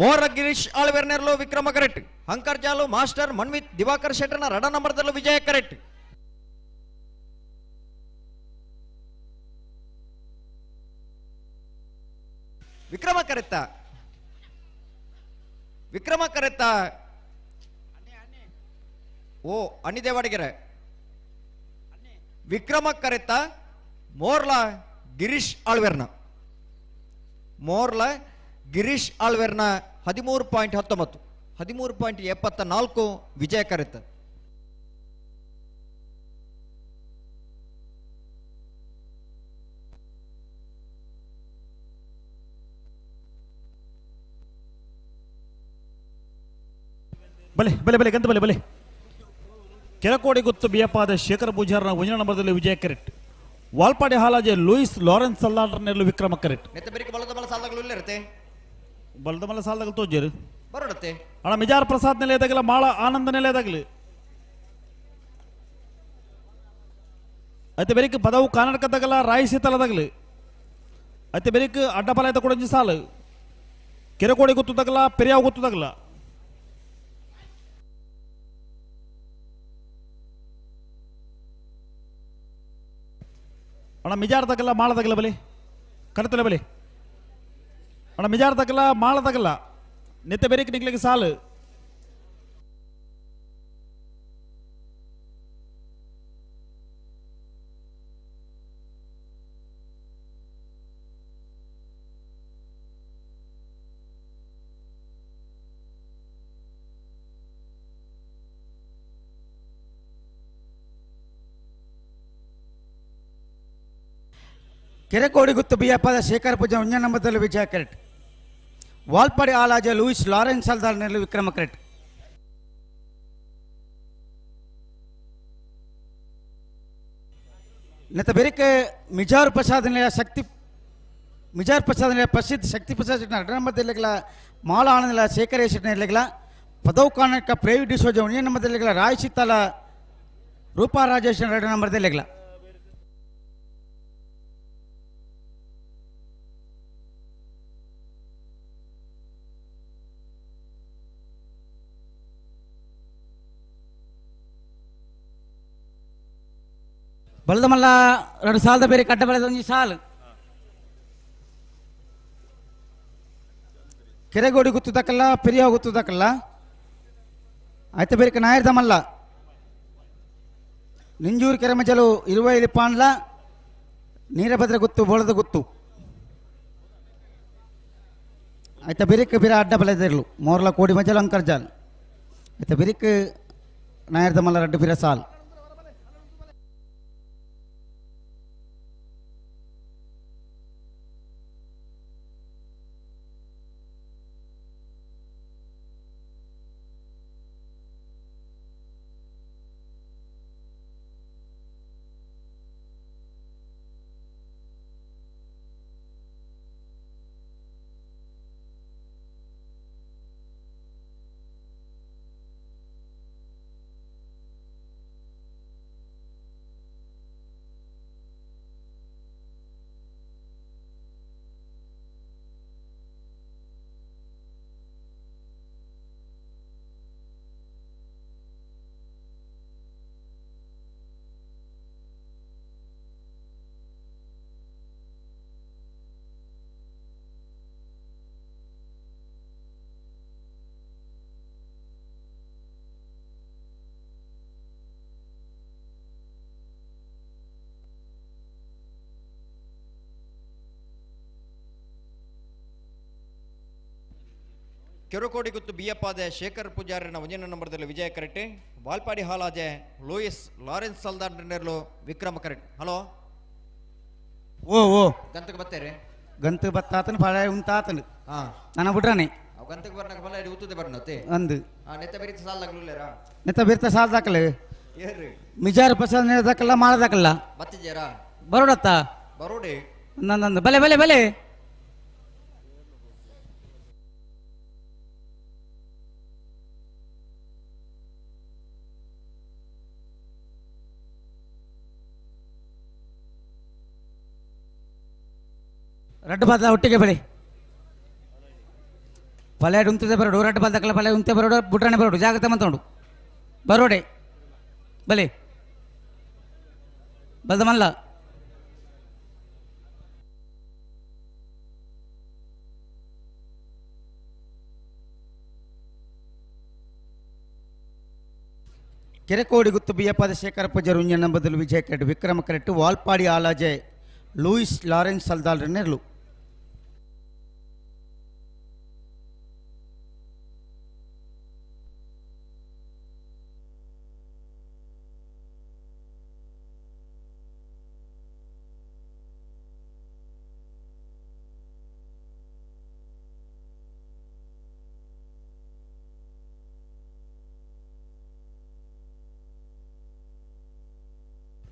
ಮೋರ ಗಿರೀಶ್ ಆಳ್ವೆರ್ನೆರ್ಲು ವಿಕ್ರಮ ಕರೆಕ್ಟ್ ಹಂಕರ್ ಜಾಲು ಮಾಸ್ಟರ್ ಮನ್ವಿತ್ ದಿವಾಕರ್ ಶೆಟ್ಟರ್ನ ರಡ ನಂಬರ್ದಲ್ಲೂ ವಿಜಯ ಕರೆಕ್ಟ್ ವಿಕ್ರಮ ಕರೆತ್ತ ವಿಕ್ರಮ ಕರೆತ್ತ ಓ ಅಣ್ಣಿದೇವಾಡಿಗೆರೆ ವಿಕ್ರಮ ಕರೆತ್ತ ಮೋರ್ಲ ಗಿರೀಶ್ ಆಳ್ವೆರ್ನ ಮೋರ್ಲ ಗಿರೀಶ್ ಆಳ್ವೆರ್ನ 13.19 13.74 ವಿಜಯ ಕರೆತ. ಬಲೆ ಬಲೆ ಬಲೆ ಗಂತ ಬಲೆ ಬಲೆ ಕೆರಕೋಡಿ ಗುತ್ತು ಬಿಯಪ್ಪಾದ ಶೇಖರ್ ಪೂಜಾರ್ನ ಒಂದನೇ ನಂಬರ್ದಲ್ಲಿ ವಿಜಯ ಕರೆಕ್ಟ್. ವಾಲ್ಪಾಡಿ ಹಾಲಾಜೆ ಲೂಯಿಸ್ ಲಾರೆನ್ಸ್ ಸಲ್ಲಾಂಡ್ರನೆಲ್ಲು ವಿಕ್ರಮ ಕರೆಕ್ಟ್. ನೆತ್ತ ಬೆರಿಕೆ ಬಲದ ಬಲ ಸಾಲಗಳು ಇಲ್ಲಿರುತ್ತೆ. ಬಲ್ದ ಮಲ್ಲ ಸಾಲದಾಗ ತೋಜೇರು ಬರೋಡತ್ತೆ. ಅಣ್ಣ ಮಿಜಾರ್ ಪ್ರಸಾದ್ ನೆಲೆದಾಗಲ ಮಾಳ ಆನಂದ ನೆಲೆದಾಗಲಿ అయితే ಬೆರಿಕ್ ಪದವು ಕರ್ನಾಟಕದಾಗಲ ರಾಯಿ ಸೀತಲದಾಗಲಿ అయితే ಬೆರಿಕ್ ಅಡ್ಡಪಲಾಯದ ಕೊಡಂಜಿ ಸಾಲು ಕೆರೆಕೋಡಿ ಗೊತ್ತದಾಗಲ ಪೆರಿಯಾವ್ ಗೊತ್ತದಾಗಲ ಅಣ್ಣ ಮಿಜಾರ್ದಾಗಲ್ಲ ಮಾಳದಾಗಲ್ಲ ಬಲಿ ಕಡತಲೆ ಬಲಿ ಅಣ್ಣ ಮಿಜಾರ್ದಾಗಲ್ಲ ಮಾಳದಾಗಲ್ಲ ನೆತ್ತೆ ಬೆರಿಕ್ ನಿಗ್ಲಿಗೆ ಸಾಲು ಕೆರೆಕೋಡಿ ಗುತ್ತು ಬಿಯಪ್ಪದ ಶೇಖರ್ ಪೂಜಾ ಉಂಜನಂಬದಲ್ಲಿ ವಿಜಯ ಕ್ರೆಟ್ ವಾಲ್ಪಾಡಿ ಆಲಾಜ ಲೂಯಿಸ್ ಲಾರೆನ್ಸ್ ಅಲ್ದಾರ್ ನೆರಳು ವಿಕ್ರಮ ಕ್ರೆಟ್ ನೆತ್ತ ಬೆರಿಕೆ ಮಿಜಾರ್ ಪ್ರಸಾದ್ ನಿಲಯ ಶಕ್ತಿ ಮಿಜಾರ್ ಪ್ರಸಾದ್ ನಿಲಯ ಪ್ರಸಿದ್ಧ ಶಕ್ತಿ ಪ್ರಸಾದ್ ನಡನಂಬದಲ್ಲಿಗಳ ಮಾಲ ಆನಂದ ಶೇಖರ ಶೆಟ್ಟಿ ಪದವು ಕಾರಣಕ್ಕ ಪ್ರೇವಿ ಡಿಸೋಜ ಉಂಜನಂಬದಲ್ಲಿಗಳ ರಾಯ್ ಸಿತ್ತಾಲ ರೂಪಾ ರಾಜೇಶ್ ಎರಡು ನಂಬರ್ದಲ್ಲಿಗಳ ಬಲದಮಲ್ಲ ಎರಡು ಸಾಲದ ಬೇರೆ ಕಡ್ಡ ಬೆಳೆದ ಒಂಜಿ ಸಾಲು ಕೆರೆಗೋಡಿ ಗುತ್ತದಕ್ಕಲ್ಲ ಪೆರಿಯ ಗುತ್ತದಕ್ಕಲ್ಲ ಆಯ್ತ ಬೇರೆ ನಾಯರ್ದಮಲ್ಲ ನಿಂಜೂರು ಕೆರೆ ಮಜಲು ಇರುವೈಲಿ ಪಾಂಡ್ಲ ನೀರಭದ್ರ ಗುತ್ತು ಬೋಳದ ಗುತ್ತು ಆಯ್ತ ಬಿರಿಕ್ ಬಿರ ಅಡ್ಡ ಬಲದಿರ್ಲು ಮೋರ್ಲ ಕೋಡಿ ಮಜಲು ಅಂಕರ್ಜಾಲ್ ಆಯ್ತ ಬಿರಿಕ್ ನಾಯರ್ದಮಲ್ಲ ರಡ್ಡು ಬಿರ ಸಾಲ್ ಕೆರುಕೋಡಿ ಗುತ್ತು ಬಿಯಪ್ಪಾದೆ ಶೇಖರ್ ಪೂಜಾರಿನ ಒಂಜಿನ ನಂಬರ್ದಲ್ಲಿ ವಿಜಯ ಕರೆಕ್ಟೆ ವಾಲ್ಪಾಡಿ ಹಾಲಾಜೆ ಲೂಯಿಸ್ ಲಾರೆನ್ಸ್ ಸಲ್ದಾರ್ ನೆರ್ಲು ವಿಕ್ರಮ ಕರೆಕ್ಟ್. ಹಲೋ ಓ ಓ ಗಂತಕ್ಕೆ ಬತ್ತೇರಿ ಗಂತು ಬತ್ತಾತನ ಫಲ ಉಂತಾತನು ಹಾ ನನ್ನ ಬಿಡ್ರಾನೆ ಅವ್ ಗಂತಕ್ಕೆ ಬರ್ನಾಕ ಫಲ ಇಡಿ ಉತ್ತದೆ ಬರ್ನತೆ ಅಂದು ಆ ನೆತ್ತ ಬೆರಿತ ಸಾಲ ನೆತ್ತ ಬಿರ್ತ ಸಾಲ ದಾಖಲೆ ಏರ್ರಿ ಮಿಜಾರ್ ಪ್ರಸಾದ್ ದಾಖಲ ಮಾಳದಾಕಲ್ಲ ಬತ್ತಿಜೇರಾ ಬರೋಡತ್ತ ಬರೋಡಿ ನಂದು ಬಲೆ ಬಲೆ ಬಲೆ ರಡ್ಡು ಬಾದ ಒಟ್ಟಿಗೆ ಬಳಿ ಪಲ್ಯಾಡು ಉಂತದೆ ಬರೋಡು ರಡ್ಡು ಬಾದಕಲ್ಲ ಪಲ್ಯ ಉಂತೆ ಬರೋಡು ಬುಟ್ರಾಣೆ ಬರೋಡು ಜಾಗ್ರತೆ ಮಂತೋಡು ಬರೋಡೆ ಬಲೆ ಬಲ್ದ ಮಲ್ಲ ಕೆರೆಕೋಡಿ ಗುತ್ತು ಬಿಯಪಾದ ಶೇಖರ ಪೂಜಾರಿ ಉಂಜನ ಬದಲು ವಿಜಯ ಕರೆಟ್ ವಿಕ್ರಮ ಕರೆಟ್ ವಾಲ್ಪಾಡಿ ಆಲಾಜೆ ಲೂಯಿಸ್ ಲಾರೆನ್ಸ್ ಸಲ್ದಾಲ್ ನೆರ್ಲು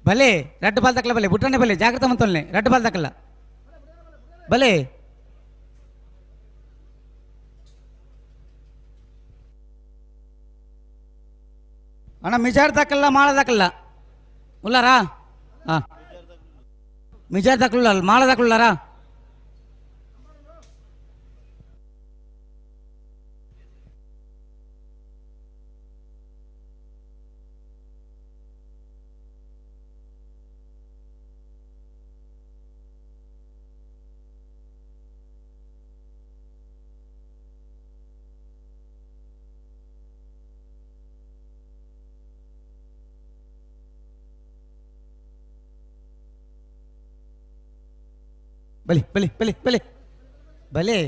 ಬಲೆ ರಡ್ಡು ಬಾಲ್ ತಕ್ಕಲ್ಲ ಬಲೆ ಬುಟ್ಟನೆ ಬಲೆ ಜಾಗ್ರತೆ ಮಂತೊಲ್ನೆ ರಡ್ಡು ಬಾಲ್ ತಕ್ಕಲ್ಲ ಬಲೆ. ಅಣ್ಣ ಮಿಜಾರ್ ದಾಕಲ್ಲ ಮಾಳದಾಕಲ್ಲ ಉಲ್ಲಾರಾ? ಹಾಂ ಮಿಜಾರ್ ದಾಕಲ್ಲ ಮಾಳದಾಕುಲ್ಲಾರಾ? ಬಲಿ ಬಲಿ ಬಲಿ ಬಲಿ ಬಲೆ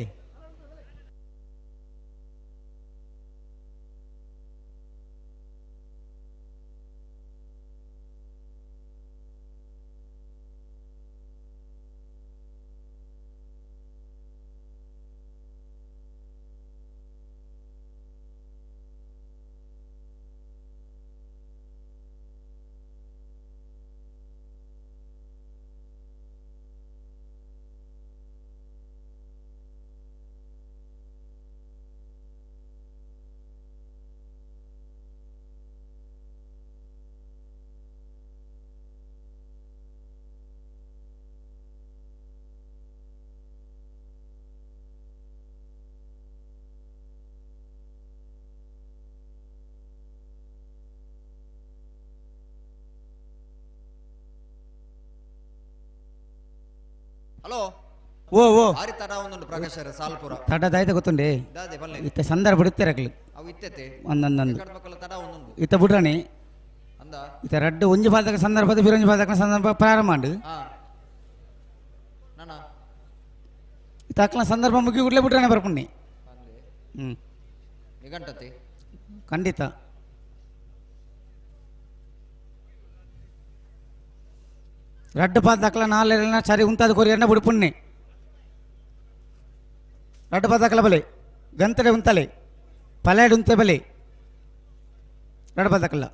ಹಲೋ ಓ ಓ ಭಾರಿ ತಡ ಒಂದುಂಡು ಪ್ರಕಾಶ್ ಸಾಲ್ಪುರ ತಡದಾಯ್ತ ಗೊತ್ತುಂಡೆ ದಾದೆ ಬಲ್ಲೆ ಇತ್ತ ಸಂದರ್ಭ ಬಿಡುತ್ತಾರೆ ಅವು ಇತ್ತೆತೆ ಒಂದೊಂದೊಂದು ಎಕಡ್ ಬಕ್ಕಲ ತಡ ಒಂದೊಂದು ಇತ್ತ ಬಿಡ್ರಾಣಿ ಅಂದ ಇತ್ತ ರಡ್ಡು ಒಂಜಿ ಪಾದಕ ಸಂದರ್ಭದ ಬಿರೊಂಜಿ ಪಾದಕ ಸಂದರ್ಭ ಪ್ರಾರಂಭ ಮಾಡು ಹಾ ನಾನ ಇತ್ತ ಅಕ್ಲ ಸಂದರ್ಭ ಮುಗಿ ಕೂಡಲೇ ಬಿಡ್ರಾಣಿ ಬರ್ಪುಣ್ಣಿ. ಹ್ಞೂ ನಿಘಂಟತಿ ಖಂಡಿತ. ರಡ್ಡು ಪಾದಕಲ ನಾಲೆಲ್ಲ ಸರಿ ಉಂತಾದ ಕೊರಿಯನ್ನ ಬಿಡ್ಪುಣ್ಣಿ. ರಡ್ಡು ಪಾದಕಲ ಬಲೆ ಗಂತಡೆ ಉಂತಲೆ ಪಲಾಡು ಉಂತೆ ಬಲೆ ರಡ್ಡು ಪಾದಕಲ.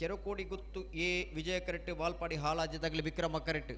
ಕೆರಕೋಡಿ ಗುತ್ತು ಎ ವಿಜಯ ಕರೆಕ್ಟ್ ವಾಲ್ಪಾಡಿ ಹಾಲಾಜಿದಾಗಲಿ ವಿಕ್ರಮ ಕರೆಕ್ಟ್.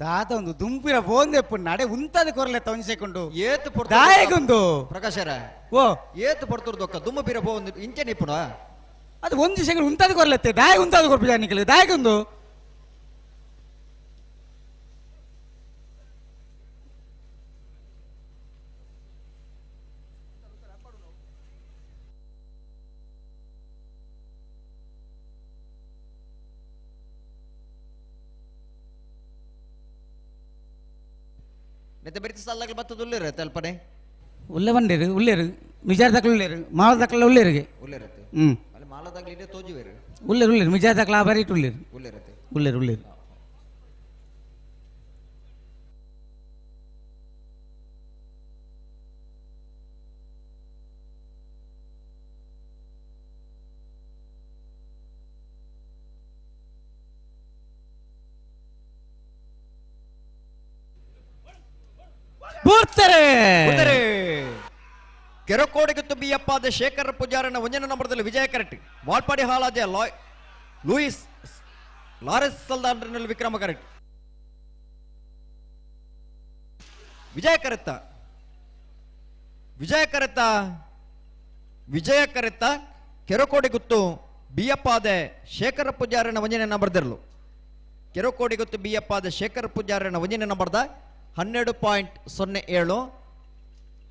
ತಾತ ಒಂದು ದುಂಪಿರ ಬೋಂದೆಪ್ಪು ನಡೆ ಉಂತಾದ ಕೊರಲೆ ತಗೊಂಡು ಏತು ಪೊರ್ತು ದಾಯಗೊಂದು ಪ್ರಕಾಶರ ಓ ಏತು ಪೊರ್ತುರ್ದೊಕ್ಕ ದುಮ್ಮು ಪಿರ ಬೋಂದು ಇಂಚೆ ನಿಪ್ಪುಣ ಅದು ಒಂದು ಸೆಕೆಂಡ್ ಉಂತಾದ ಕೊರಲೆತ್ತೆ ದಾಯ ಉಂತಾದ ಕೊರ್ಪು ಜಾನಿಕಲಿ ದಾಯಗೊಂದು ನೆತ್ತೆ ಬೆರಿತ ಸಾಲಾಗಲಿ ಬತ್ತದ ತಲ್ಪನೆ ಉಲ್ಲೆ ಬಂಡೇರು ಉಲ್ಲೇರು ಮಿಜಾರ್ ದಕ್ಕಲು ಉಲ್ಲೇರು ಮಾಳ ದಕ್ಕಲ ಉಲ್ಲೇರಿಗೆ ಉಲ್ಲೇರತ್ತೆ ಹ್ಞೂ ಅಲ್ಲಿ ಮಾಲದಾಗ್ಲಿ ಇಲ್ಲೇ ತೋಜುವೇರು ಉಲ್ಲೇರು ಉಲ್ಲೇರು ಮಿಜಾರ್ ದಕ್ಕಲ ಆ ಬರೀಟ್ ಉಲ್ಲೇರು ಉಲ್ಲೇರತ್ತೆ ಉಲ್ಲೇರು ಉಲ್ಲೇರು ಬೂರ್ತಾರೆ ಕೆರಕೋಡಿಗೆ ತುಂಬಿಯಪ್ಪಾದ ಶೇಖರ ಪೂಜಾರನ ಒಂದನೇ ನಂಬರದಲ್ಲಿ ವಿಜಯ ಕರೆಕ್ಟ್ ವಾಲ್ಪಾಡಿ ಹಾಲಾಜೆ ಲಾಯ್ ಲೂಯಿಸ್ ಲಾರೆನ್ಸ್ ಸಲ್ದಾನ್ ವಿಕ್ರಮ ಕರೆಕ್ಟ್ ವಿಜಯ ಕರೆತ್ತ ವಿಜಯ ಕರೆತ್ತ ವಿಜಯ ಕರೆತ್ತ ಕೆರಕೋಡಿ ಗುತ್ತು ಬಿಯಪ್ಪಾದೆ ಶೇಖರ ಪೂಜಾರನ ಒಂಜನೇ ನಂಬರ್ದಿರಲು ಕೆರಕೋಡಿ ಗುತ್ತು ಬಿಯಪ್ಪಾದೆ ಶೇಖರ ಪೂಜಾರನ ಒಂಜನೇ ನಂಬರ್ದ 12.07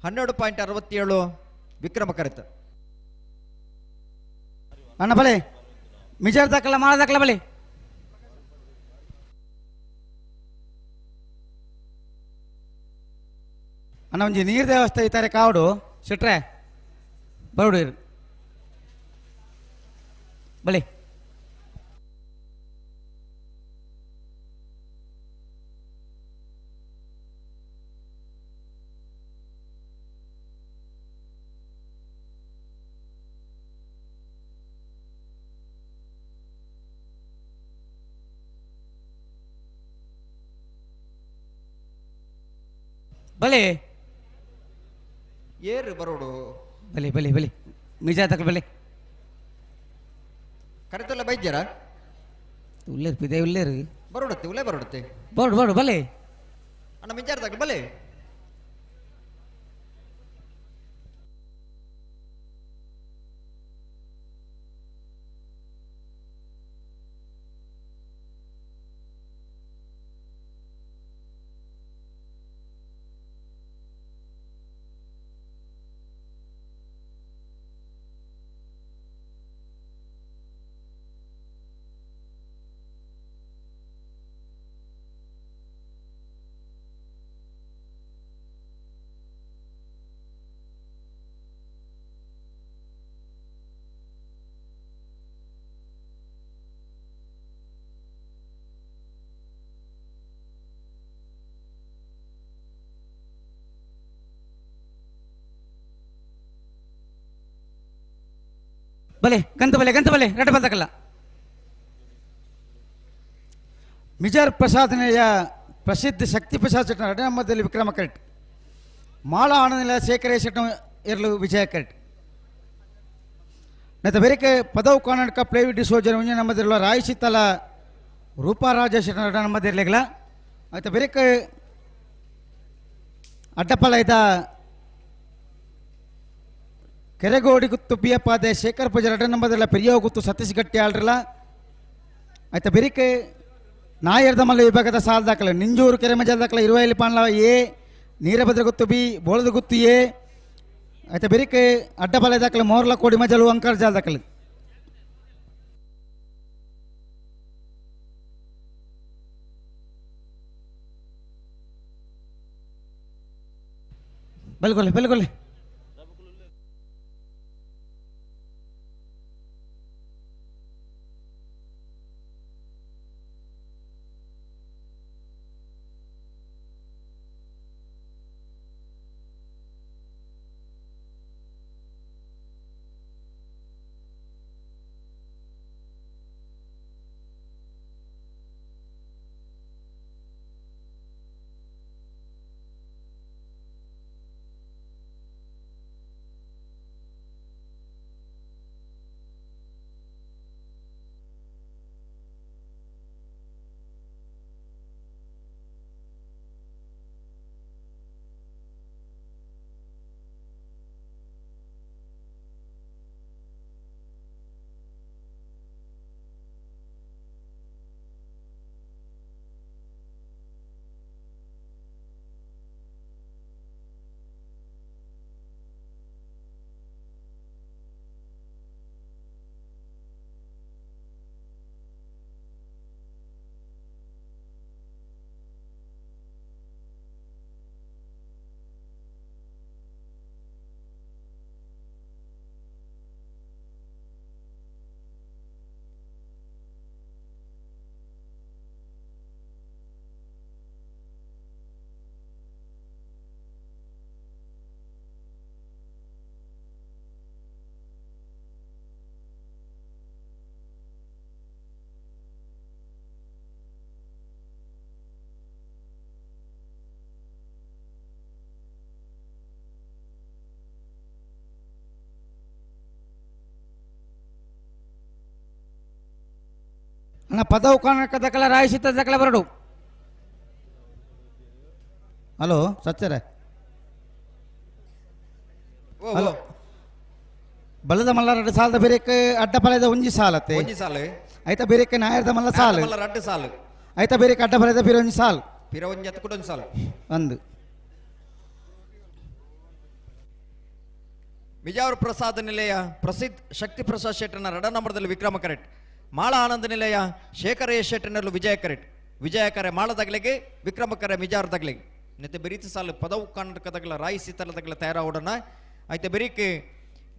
12.67 ವಿಕ್ರಮ ಕರೆತ. ಅಣ್ಣ ಬಲೆ ಮಿಜಾರ್ ದಾಖಲ ಮಾಳ ದಾಖಲ ಬಲೆ ಅಣ್ಣ ಒಂಜಿ ನೀರ್ ದೇವಸ್ಥೆ ಇತಾರೆ ಕಾವಡು ಸಿಟ್ರೆ ಬರೋಡು ಬಲೆ ಬಲೆ ಏರು ಬರೋಡು ಬಲೆ ಬಲೆ ಬಲೆ ಮಿಜಾ ತಕ ಬಲೆ ಕರೆತಲ್ಲ ಬೈದ್ಯರ ಉಲ್ಲೇರು ಪಿದೆ ಉಲ್ಲೇರು ಬರೋಡುತ್ತೆ ಉಲ್ಲೇ ಬರೋಡುತ್ತೆ ಬರೋಡು ಬರೋಡು ಬಲೆ ಅಣ್ಣ ಮಿಂಚಾರ ತಕ ಬಲೆ ಬಲೆ ಗಂತ ಬಲೆ ಗಂತ ಬಲೆ ರಟ ಬಲ್ತಕಲ್ಲ ಮಿಜಾರ್ ಪ್ರಸಾದನೆಯ ಪ್ರಸಿದ್ಧ ಶಕ್ತಿ ಪ್ರಸಾದ್ ಶೆಟ್ಟನ ರಡಮದಲ್ಲಿ ವಿಕ್ರಮ ಕರೆಕ್ಟ್ ಮಾಳ ಆನಂದ ಶೇಖರ ಶೆಟ್ಟ ಇರಲು ವಿಜಯ ಕರೆಕ್ಟ್ ನತ ಬೇರೆಕೆ ಪದವು ಕರ್ನಾಟಕ ಪ್ಲೇವಿ ಡಿಸೋಜರ್ ಒಂಜಿ ನಮ್ಮದಿರಲು ರಾಯಶಿತಲ ರೂಪಾರಾಜ ಶೆಟ್ಟನ ರಡ ನಮ್ಮದಿರಲಿಲ್ಲ ಆಯ್ತು ಬೇರೆಕೆ ಅಡ್ಡಪಲ ಇದ್ದ ಕೆರೆಗೋಡಿ ಗುತ್ತು ಬಿಯಪ್ಪಾದೆ ಶೇಖರ್ ಪೂಜಾರಿ ರಡ ನಂಬದಿರಲ್ಲ ಪೆರಿಯೋ ಗುತ್ತು ಸತೀಶ್ ಗಟ್ಟಿ ಆಳ್ರಲ್ಲ ಆಯ್ತಾ ಬೆರಿಕೆ ನಾಯರ್ದ ಮಲ್ಲ ವಿಭಾಗದ ಸಾಲ ದಾಖಲೆ ನಿಂಜೂರು ಕೆರೆ ಮಜಲ್ ದಾಖಲೆ ಇರುವೈಲಿ ಪಾನ್ಲ ಎ ನೀರಭದ್ರ ಗುತ್ತು ಬಿ ಬೋಳದ ಗುತ್ತು ಎ ಆಯ್ತಾ ಬೆರಿಕೆ ಅಡ್ಡಬಲ ದಾಖಲೆ ಮೋರ್ಲ ಕೋಡಿ ಮಜಲು ಅಂಕರ್ ಜಾಲ ದಾಖಲೆ ಬಲ್ಗೊಲ್ಲೆ ಬಲ್ಗೊಲ್ಲೆ ಅಣ್ಣ ಪದವು ಕರ್ನಾಟಕ ರಾಯಶಿತ ದಕಲ ಬರಡು. ಹಲೋ ಸಚ್ಚರೆ. ಹಲೋ ಬಲದ ಮಲ್ಲ ಸಾಲದ ಬೇರೆಕ್ ಅಡ್ಡ ಪಲದ ಒಂಜಿ ಸಾಲತ್ತೆ ಒಂಜಿ ಸಾಲು ಆಯ್ತಾ ಬೇರೆಕ್ ನಾಯರ್ದ ಮಲ್ಲ ಸಾಲು ಮಲ್ಲ ರಡ್ಡು ಸಾಲು ಆಯ್ತಾ ಬೇರೆಕ್ ಅಡ್ಡ ಪಲದ ಬೇರೆ ಒಂಜಿ ಸಾಲು ಪಿರ ಒಂಜಿ ಅತ್ತು ಕೂಡ ಒಂಜಿ ಸಾಲು ಒಂದು. ಬಿಜಾವರ ಪ್ರಸಾದ್ ನಿಲಯ ಪ್ರಸಿದ್ಧ ಶಕ್ತಿ ಪ್ರಸಾದ್ ಶೆಟ್ಟರ್ನ ರಡ ನಂಬರ್ದಲ್ಲಿ ವಿಕ್ರಮ ಕರೆಟ್, ಮಾಳ ಆನಂದ ನಿಲಯ ಶೇಖರ ಎಸ್ ಶೆಟ್ಟರ್ನಲ್ಲೂ ವಿಜಯ ಕರೆಟ್, ವಿಜಯ ಕರೆ ಮಾಳದಗ್ಲಿಗೆ ವಿಕ್ರಮ ಕರೆ ಮಿಜಾರ್ ದಗ್ಲಿಗೆ ನೆತ್ತೆ ಬೆರೀತಿ ಸಾಲು ಪದವು ಕರ್ನಾಟಕದಗ್ಲ ರಾಯಿ ಸೀತಲದಗ್ಲ ತಯಾರಾವಡನ ಐತೆ ಬೆರೀಕ್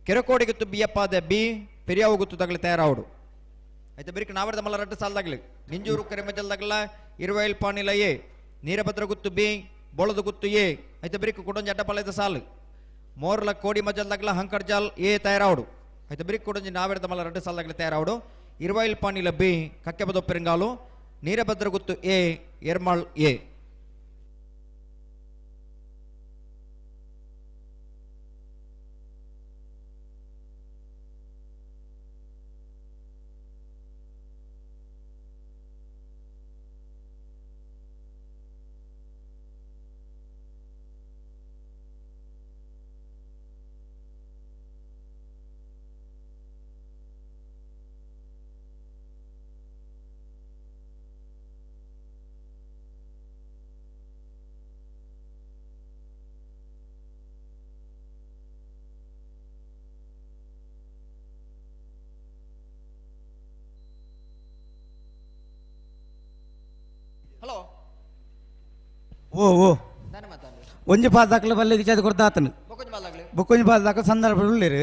ಕೆರಕೋಡಿಗುತ್ತು ಬಿಯಪ್ಪಾದ ಬಿ ಪೆರಿಯಾವು ಗುತ್ತು ತಗಲಿ ತಯಾರಾವಡು ಐತೆ ಬೆರೀಕ್ ನಾವರದ ಮಲ್ಲ ರಡ್ಡು ಸಾಲದಾಗ್ಲಿ ನಿಂಜೂರು ಕರೆಮಜಲ್ದಾಗಲ ಇರುವೈಲ್ ಪಾನಿಲ ಎ ನೀರಭದ್ರ ಗುತ್ತು ಬಿ ಬೋಳದ ಗುತ್ತು ಎ ಐತೆ ಬೆರೀಕ್ ಕುಡೊಂಜಿ ಅಡ್ಡಪಾಲದ ಸಾಲು ಮೋರ್ಲ ಕೋಡಿ ಮಜಲ್ದಾಗಲ ಹಂಕರ್ಜಾಲ್ ಎ ತಯಾರಾವಡು ಐತೆ ಬೆರೀಕ್ ಕುಡೊಂಜಿ ನಾವೆರದ ಮಲ್ಲ ರಡ್ಡು ಸಾಲದಾಗಲಿ ತಯಾರಾವಡು ಇರುವೈಲ್ ಪಾನಿಲ ಬಿ ಕಕ್ಕೆಬದ ಪೆರಂಗಾಲು ನೀರಭದ್ರ ಗುತ್ತು ಎ ಎರ್ಮಾಳ್ ಎ. ಹಲೋ ಓ ಓ ಒಂಜಿ ಪಾಲ್ ದಾಖಲೆ ಬಲ್ಲಿಗೆ ಚದ ಕೊಡ್ದಾತನು ಬೊಕ್ಕೊಂಜಿ ಪಾಲ್ ದಾಖಲೆ ಸಂದರ್ಭ ಉಳ್ಳೇರು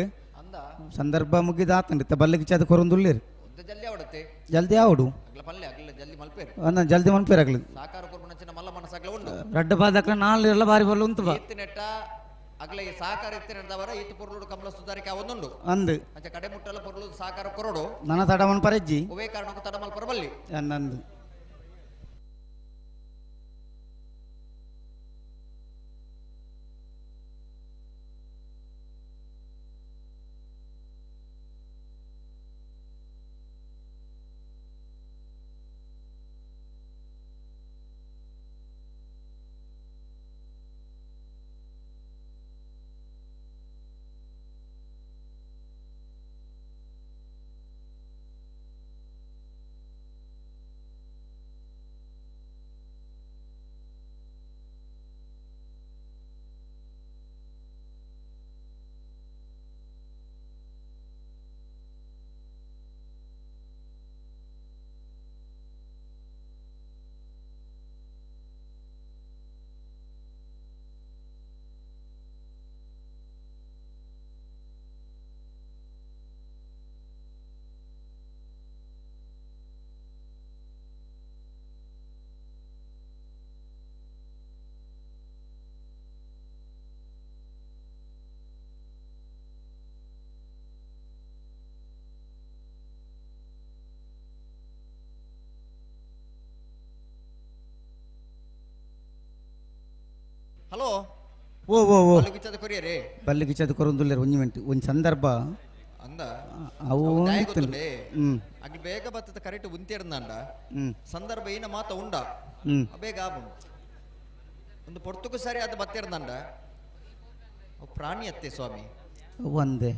ಸಂದರ್ಭ ಮುಗಿದಾತನು ಇತ್ತ ಬಲ್ಲಿಗೆ ಚದ ಕೊರೊಂದುಳ್ಳೇರು ಜಲ್ದಿ ಆವಡತ್ತೆ ಜಲ್ದಿ ಆವಡು ಪಲ್ಲೆ ಅಗ್ಲ ಜಲ್ದಿ ಮಲ್ಪೇರು ಅಂದ ಜಲ್ದಿ ಮನ್ಪೇರು ಅಗ್ಲ ಸಾಕಾರ ಕೊರ್ಪುನಂಚಿನ ಮಲ್ಲ ಮನಸಾಗ್ಲ ಉಂಡು ರಡ್ಡ ಪಾಲ್ ದಾಖಲೆ ನಾಲ್ ಇರಲ್ಲ ಬಾರಿ ಬಲ್ಲ ಉಂಟು ಬಾ ಇತ್ತಿನೆಟ್ಟ ಅಗ್ಲ ಈ ಸಾಕಾರ ಇತ್ತಿನೆಟ್ಟದವರ ಇತ್ತು ಪೊರ್ಲುಡು ಕಮಲ ಸುಧಾರಿಕೆ ಅವೊಂದುಂಡು ಅಂದು ಅಂಚ ಕಡೆ ಮುಟ್ಟಲ ಪೊರ್ಲು ಸಾಕಾರ ಕೊರಡು ನನ್ನ ತಡ ಮನ್ಪರೆಜ್ಜಿ ಒವೇ ಕಾರಣಕ್ಕೂ ತಡ ಮಲ್ಪರ ಬಲ್ಲಿ ಅಂದಂದು ಹಲೋ ಓ ಓ ಓ ಬಲ್ಲಿಗಿಚ್ಚದ ಕೊರಿಯರೇ ಬಲ್ಲಿಗಿಚ್ಚದ ಕೊರೊಂದುಲ್ಲೇರು ಒಂಜಿ ಮಿನಿಟ್ ಒಂಜಿ ಸಂದರ್ಭ ಅಂದ ಅವು ಅಗ್ಲಿ ಬೇಗ ಬತ್ತದ ಕರೆಕ್ಟ್ ಉಂತಿರ್ದಂಡ ಸಂದರ್ಭ ಏನ ಮಾತ ಉಂಡ ಬೇಗ ಆಬುಂಡು ಒಂದು ಪೊರ್ತುಕು ಸರಿ ಅದು ಬತ್ತಿರ್ದಂಡ ಪ್ರಾಣಿ ಅತ್ತೆ ಸ್ವಾಮಿ ಒಂದೇ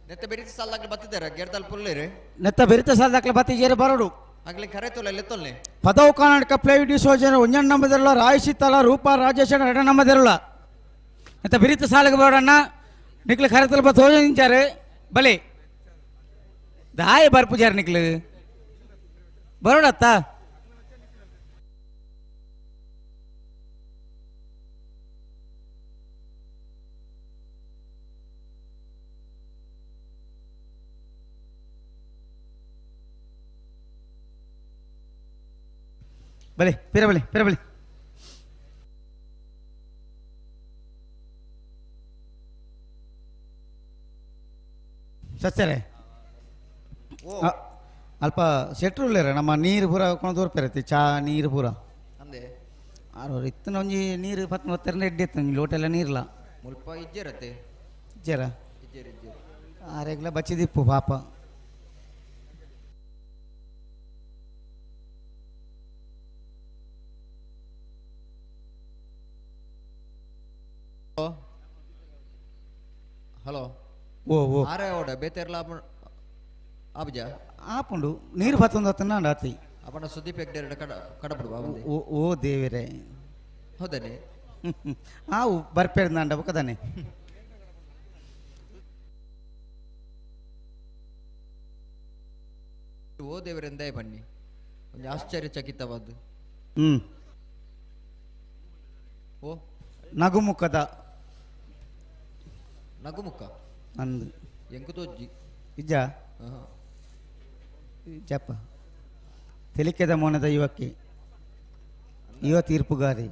ನೆತ್ತ ಬೆರಿತ ಸಾಲಾಗ್ಲಿ ಬತ್ತಿದ್ದಾರೆ ಗೆರ್ದಲ್ ಪುಲ್ಲೇರು ನೆತ್ತ ಬೆರಿತ ಸಾಲಾಗ್ಲಿ ಬತ್ತಿಜೇರು ಬರೋಡು ಆಗ್ಲಿ ಕರೆ ತೊಲೆ ಲೆತ್ತೊಲ್ನೆ ಪದವು ಕರ್ನಾಟಕ ಪ್ಲೇವಿಡಿ ಸೋಜನ ಒಂಜಣ್ಣ ನಂಬದಿರಲ್ಲ ರಾಯಶಿತ್ತಲ ರೂಪ ರಾಜೇಶನ ಎರಡ ನಂಬದಿರಲ್ಲ ನೆತ್ತ ಬಿರಿತ ಸಾಲಗೆ ಬರೋಡಣ್ಣ ನಿಕ್ಲು ಖರೆ ತಲ್ಪ ತೋಜಂಚಾರು ಬಲೆ ದಾಯ ಬರ್ಪುಜಾರ ನಿಕ್ಲು ಬರೋಡತ್ತ ಬಲೆ ಪಿರ ಬಲೆ ಪಿರ ಬಲೆ ಸಚ್ಚರೆ ಅಲ್ಪ ಸೆಟ್ರು ಉಳ್ಳೇರ ನಮ್ಮ ನೀರು ಪೂರ ಕೊಣ ದೂರ ಚಾ ನೀರು ಪೂರ ಅಂದೆ ಆರು ಇತ್ತನ ಒಂಜಿ ನೀರು ಪತ್ತು ಮತ್ತೆರನ ಎಡ್ಡೆ ಇತ್ತು ಲೋಟ ಎಲ್ಲ ನೀರ್ಲ ಮುಲ್ಪ ಇಜ್ಜರತ್ತೆ ಇಜ್ಜರ ಆರೆಗ್ಲ ಬಚ್ಚಿದಿಪ್ಪು ಪಾಪ. ಹಲೋ ಓ ಓ ಆರೆ ಓಡ ಬೇತೆರ್ಲ ಆಬ್ಜ ಆಪುಂಡು ನೀರು ಬತ್ತೊಂದು ಅತ್ತನ ಆತಿ ಅಪನ ಸುದೀಪ್ ಹೆಗ್ಡೆ ಕಡ ಕಡಪಡು ಓ ಓ ದೇವರೇ ಹೌದನೆ ಆವು ಬರ್ಪೇರ್ದಾಂಡ ಬೊಕದಾನೆ ಓ ದೇವರೆಂದೇ ಬನ್ನಿ ಒಂದು ಆಶ್ಚರ್ಯಚಕಿತವಾದ ಓ ನಗುಮುಖದ ನಗುಮುಖ ಅಂದು ಎಂಕು ತೋಜ್ಜಿ ಇಜ್ಜ ಜಪ್ಪ ತೆಲಿಕೆದ ಮೋನದ ಯುವಕಿ ಯುವ ತೀರ್ಪುಗಾರಿ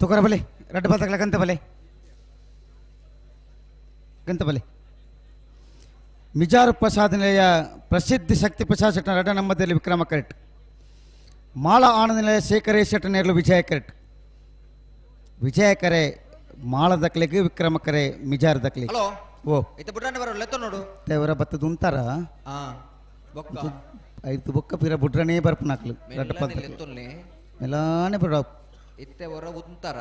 ತುಕರ ಬಲೆ ರಡ್ಡ ಬತ್ತಕಲ ಗಂತ ಬಲೆ ಗಂತ ಬಲೆ ಮಿಜಾರು ಪ್ರಸಾದ ನಿಲಯ ಪ್ರಸಿದ್ಧ ಶಕ್ತಿ ಪ್ರಸಾದ್ ಶೆಟ್ಟನ ರಡ್ಡ ನಮ್ಮದಲ್ಲಿ ವಿಕ್ರಮ ಕರೆಟ್ ಮಾಳ ಆನಂದ ನಿಲಯ ಶೇಖರೇ ಶೆಟ್ಟನೇರ್ಲು ವಿಜಯ ಕರೆಟ್ ವಿಜಯ ಕರೆ ಮಾಳ ದಕ್ಲೆಗೆ ವಿಕ್ರಮ ಕರೆ ಮಿಜಾರ್ ದಕ್ಲೆ ಹಲೋ ಓ ಇತ್ತ ಬುಡ್ರಾನೆ ಬರೋ ಲೆತ್ತ ನೋಡು ದೇವರ ಬತ್ತದ ಉಂತಾರ ಹಾ ಬೊಕ್ಕ ಐದು ಬೊಕ್ಕ ಪಿರ ಬುಡ್ರನೇ ಬರ್ಪನಾಕ್ಲು ರಡ್ಡ ಮೆಲ್ಲನೆ ಪತ್ತಕ್ಲೆ ಲೆತ್ತೊನ್ನೆ ಮೆಲ್ಲಾನೆ ಬುಡ ಇತ್ತೆ ಹೊರ ಉಂತಾರ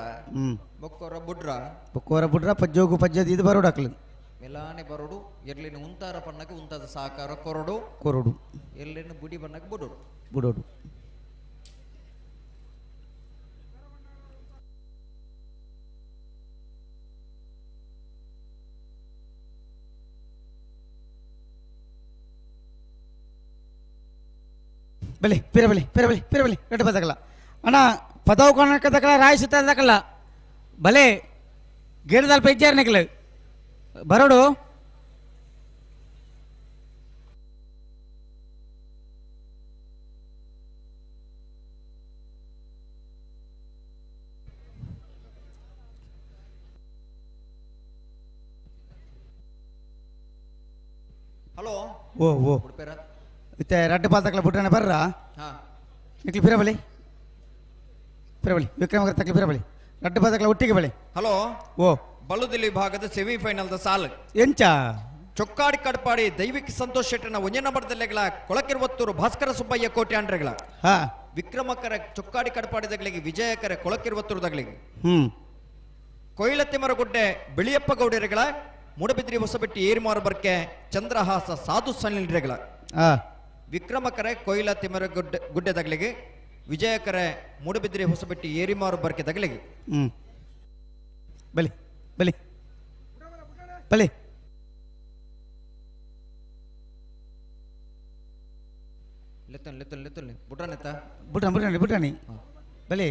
ಬೊಕ್ಕೊರ ಬುಡ್ರ ಬೊಕ್ಕೋರ ಬುಡ್ರ ಪಜ್ಜೋಗು ಪಜ್ಜದ ಇದು ಬರೋಡಾಕ್ಲು ಮೆಲಾನೆ ಬರೋಡು ಎರ್ಲಿನ ಉಂತಾರ ಪಣ್ಣಕ್ಕೆ ಉಂತಾದ ಸಾಕಾರ ಕೊರಡು ಕೊರಡು ಎರ್ಲಿನ ಬುಡಿ ಬಣ್ಣಕ್ಕೆ ಬುಡೋಡು ಬುಡೋಡು ಬಲೆ ಪಿರ ಬಲೆ ಪಿರ ಬಲೆ ಪಿರ ಬಲೆ ರಡ್ಡ ಬದಕಲ್ಲ ಅಣ್ಣ ಪದವು ಕಣಕದಕಲ ರಾಯಿ ಸುತ್ತ ದಕಲ್ಲ ಬಲೆ ಗೇಡದಲ್ಪ ಇಜ್ಜಾರ್ ನಿಕ್ಲು ಬರೋಡು ಹಲೋ ಓ ಓ ಉಡುಪೇರ ಇತ್ತೆ ರಡ್ಡ ಪಾತಕಲ ಬುಡ್ರನೆ ಬರ್ರ ಹಾ ನಿಕ್ಲು ಪಿರ ಬಲೆ ಪಿರ ಬಲಿ ವಿಕ್ರಮ ತಕ್ಲು ಪಿರ ಬಲಿ ರಡ್ಡ ಪಾತಕಲ ಒಟ್ಟಿಗೆ ಬಲೆ ಹಲೋ ಓ ಬಲುದಿಲಿ ವಿಭಾಗದ ಸೆಮಿಫೈನಲ್ದ ಸಾಲು ಎಂಚ ಚೊಕ್ಕಾಡಿ ಕಡ್ಪಾಡಿ ದೈವಿಕ ಸಂತೋಷ್ ಶೆಟ್ಟನ ಒಂಜೇ ನಂಬರ್ದಲ್ಲೆಗಳ ಕೊಳಕಿರುವತ್ತೂರು ಭಾಸ್ಕರ ಸುಬ್ಬಯ್ಯ ಕೋಟೆ ಅಂಡ್ರೆಗಳ ಹಾ ವಿಕ್ರಮಕರ ಚೊಕ್ಕಾಡಿ ಕಡ್ಪಾಡಿದಗಳಿಗೆ ವಿಜಯಕರ ಕೊಳಕಿರುವತ್ತೂರು ದಗಳಿಗೆ ಕೊಯ್ಲತ್ತಿಮರಗುಡ್ಡೆ ಬಿಳಿಯಪ್ಪ ಗೌಡರಿಗಳ ಮೂಡಬಿದ್ರಿ ಹೊಸಬೆಟ್ಟಿ ಏರಿಮಾರು ಬರ್ಕೆ ಚಂದ್ರಹಾಸ ಸಾಧು ಸನ್ನಿಲ್ರೆಗಳ ಹಾ ವಿಕ್ರಮಕರೆ ಕೊಯ್ಲ ತಿಮರಗುಡ್ಡೆ ಗುಡ್ಡೆ ದಗಳಿಗೆ ವಿಜಯಕರೆ ಮೂಡಬಿದ್ರಿ ಹೊಸಬೆಟ್ಟಿ ಏರಿಮಾರು ಬರ್ಕೆ ದಗಳಿಗೆ ಬಲಿ ಬಲಿ ಬಲಿ ಲೆತ್ತನ್ ಲೆತ್ತನ್ ಲೆತ್ತನ್ ಬುಡ್ರನೆತ್ತ ಬುಡ್ರ ಬುಡ್ರಾಣಿ ಬುಡ್ರಾಣಿ ಬಲಿ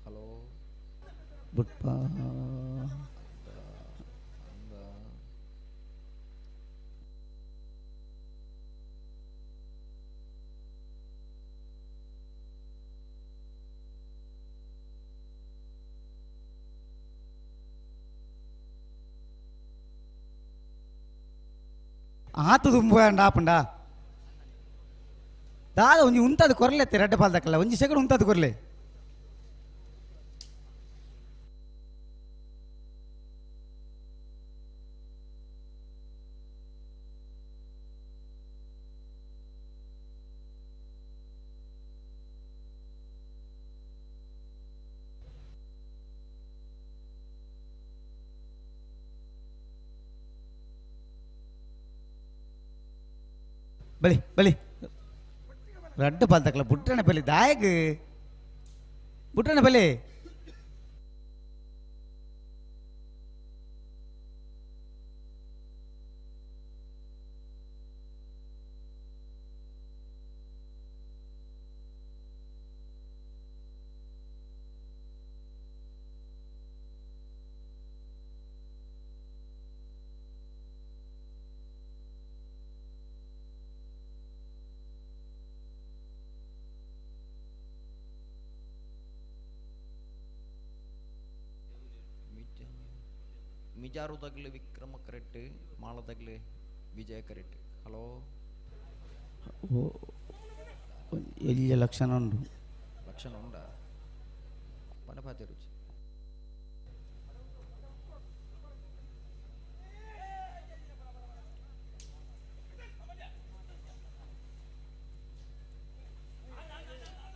ಹಲೋ ಬುಟ್ಪ ಆತು ದುಂಬು ಆಪುಂಡ ದಾದ ಒಂಜಿ ಉಂತಾದ ಕೊರ್ಲೆತ್ತೆ ರಡ್ಡ ಪಾಲ್ದಕ್ಕಲ್ಲ ಒಂಜಿ ಸೆಕೆಂಡ್ ಉಂತಾದ ಕೊರ್ಲೆ ಬಲಿ ಬಲಿ ರಡ್ಡು ಪಾಲ್ತಕ್ಕಲ್ಲ ಬುಟ್ಟಣ ಬಲಿ ದಾಯಕ್ ಬುಟ್ಟಣ ಬಲಿ ಮಿಜಾರು ತಗಲು ವಿಕ್ರಮ ಕರೆಕ್ಟ್ ಮಾಳ ತಗಲು ವಿಜಯ ಕರೆಕ್ಟ್. ಹಲೋ ಎಲ್ಲಿಯ ಲಕ್ಷಣ ಉಂಟು ಲಕ್ಷಣ ಉಂಡಾ ಪಣಪಾತಿ ರುಚಿ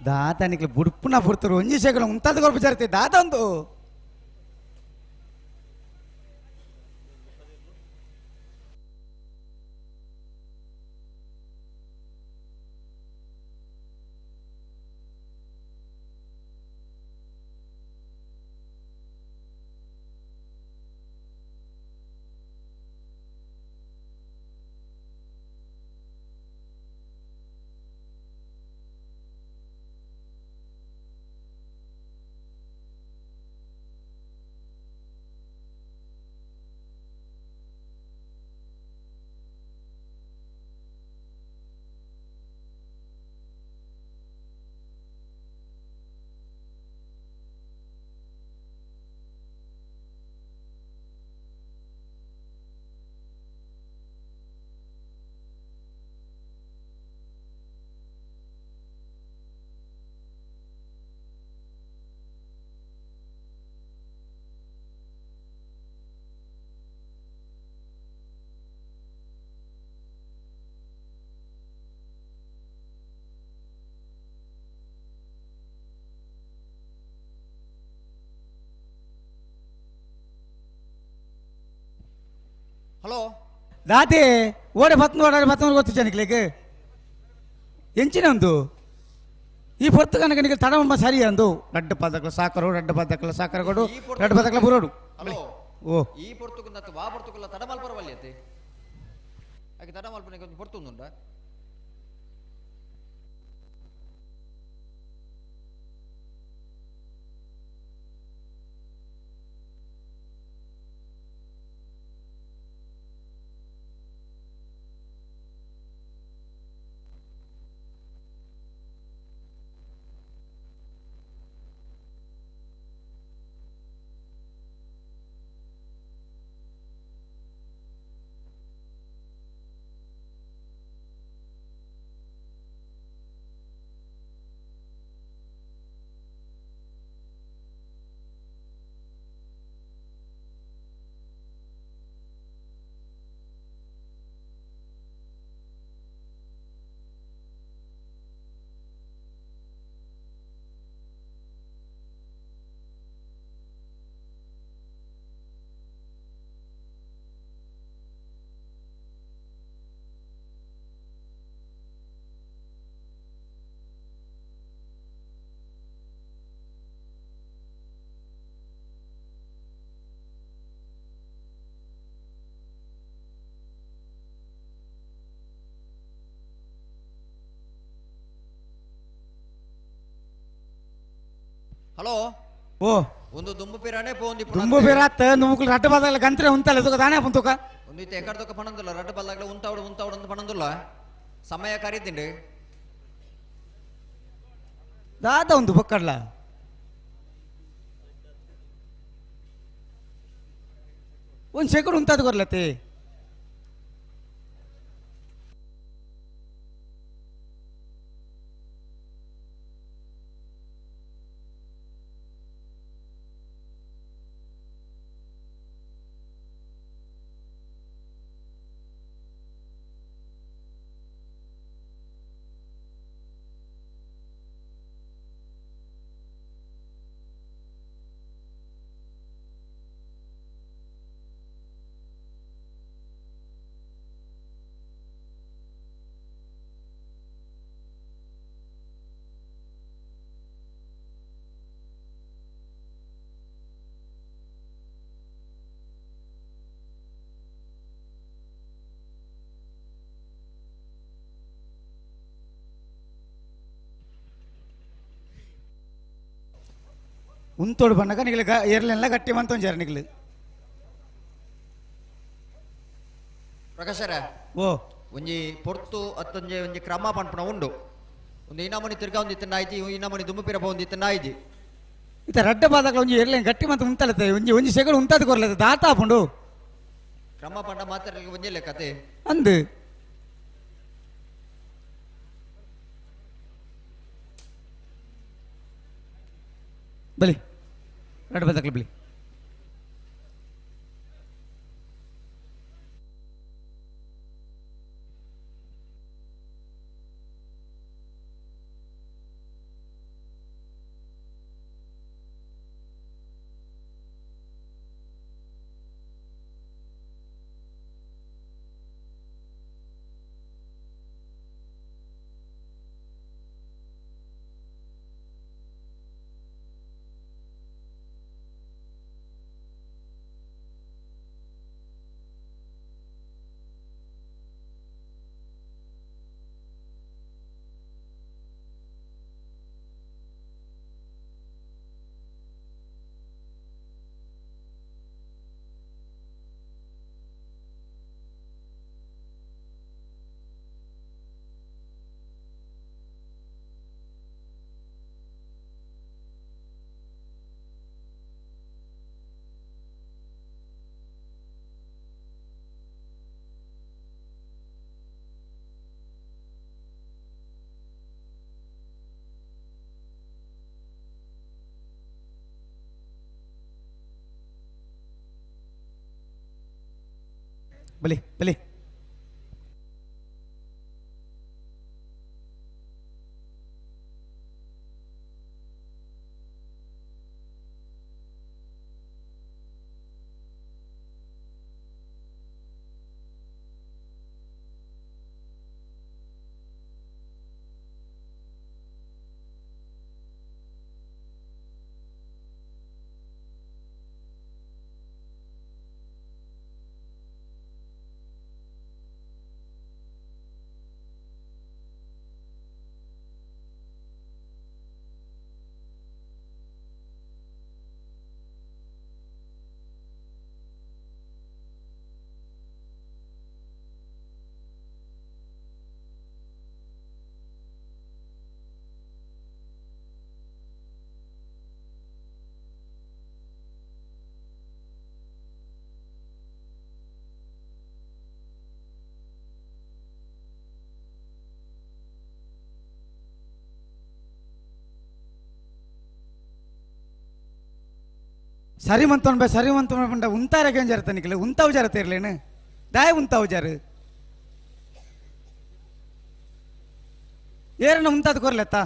ದಾತನಿಗೆ ಬುಡ್ಪುನ ಪುಡ್ತರು ಒಂಜಿ ಶೇಕಡ ಉಂತಾದ ಕೊರ್ಪು ಜರ್ತೆ ದಾತ ಒಂದು ಹಲೋ ದಾತೆ ಓಡೆ ಬತ್ನ ಓಡಾಡಿ ಬತ್ನ ಗೊತ್ತು ಜನಕ್ಲೇಕ್ ಎಂಚಿನ ಒಂದು ಈ ಪೊರ್ತು ಕನಕ ನಿಖಲ್ ತಡಮ ಸರಿ ಅಂದು ರಡ್ಡ ಪದಕ್ಲ ಸಾಕರು ರಡ್ಡ ಪದಕ್ಲ ಸಾಕರ ಕೊಡು ರಡ್ಡ ಪದಕ್ಲ ಬುರೋಡು. ಹಲೋ ಓ ಈ ಪೊರ್ತುಕು ವಾ ಪೊರ್ತುಕುಲ್ಲ ತಡಮಲ್ ಪರವಲ್ಯತೆ ಆಕೆ ತಡಮಲ್ಪನಿಗೆ ಒಂದು ಪೊರ್ತುಂದುಂಡ ಹಲೋ ಓ ಒಂದು ದುಂಬು ಪಿರಾಣೆ ಪೋಂದಿ ದುಂಬು ಪಿರಾತ್ ನುಮುಕುಲು ರಡ್ಡ ಬದಲ ಗಂತ್ರೆ ಉಂತಲ್ಲ ತುಕ ದಾನೆ ಪುಂತುಕ ಒಂದು ಇತ್ತೆ ಎಕಡೆ ತೊಕ ಪಣಂದುಲ್ಲ ರಡ್ಡ ಬಲ್ಲಾಗ್ಲ ಉಂತಾವಡು ಉಂತಾವಡು ಅಂತ ಪಣಂದುಲ್ಲ ಸಮಯ ಕರೀತಿಂಡು ದಾದ ಒಂದು ಬೊಕ್ಕಡ್ಲ ಒಂದು ಸೆಕೆಂಡ್ ಉಂತಾದ ಕೊರ್ಲತ್ತೆ. ಉಂತೋಡು ಬಣ್ಣಗ ನಿಗಲು ಏರ್ಲೆಲ್ಲ ಗಟ್ಟಿ ಮಂತೊಂಜಾರ ನಿಗಲು ಪ್ರಕಾಶರ ಓ ಒಂಜಿ ಪೊರ್ತು ಅತ್ತೊಂಜಿ ಒಂಜಿ ಕ್ರಮ ಪನ್ಪುನ ಉಂಡು ಒಂದು ಇನಾಮನಿ ತಿರ್ಗಾ ಒಂದು ಇತ್ತ ನಾಯ್ಜಿ ಇನಾಮನಿ ದುಂಬು ಪಿರಪ ಒಂದು ಇತ್ತ ನಾಯ್ಜಿ ಇತ್ತ ರಡ್ಡ ಬಾದಗಳ ಒಂಜಿ ಏರ್ಲೆನ್ ಗಟ್ಟಿ ಮಂತ ಉಂತಲತ್ತೆ ಒಂಜಿ ಒಂಜಿ ಸೆಗಡು ಉಂತಾದ ಕೊರ್ಲತ್ತೆ ದಾತ ಆಪುಂಡು ಕ್ರಮ ಪಂಡ ಮಾತ್ರ ಒಂಜಿ ಲೆಕ್ಕತೆ ಅಂದು ಬಲಿ ರಡ್ಡ ಬಾದಗಳ ಬಲಿ ಬಲಿ ಬಲಿ ಸರಿ ಮಂತೋನ್ ಬೇ ಸರಿ ಮಂತೋನ್ ಪಂಡ ಉಂತಾರ ಜರತ ನಿಕಲೆ ಉಂತಾವು ಜರತ ಇರ್ಲೇನು ದಾಯ ಉಂತಾವು ಜಾರು ಏರನ್ನ ಉಂತಾದ ಕೊರ್ಲೆತ್ತ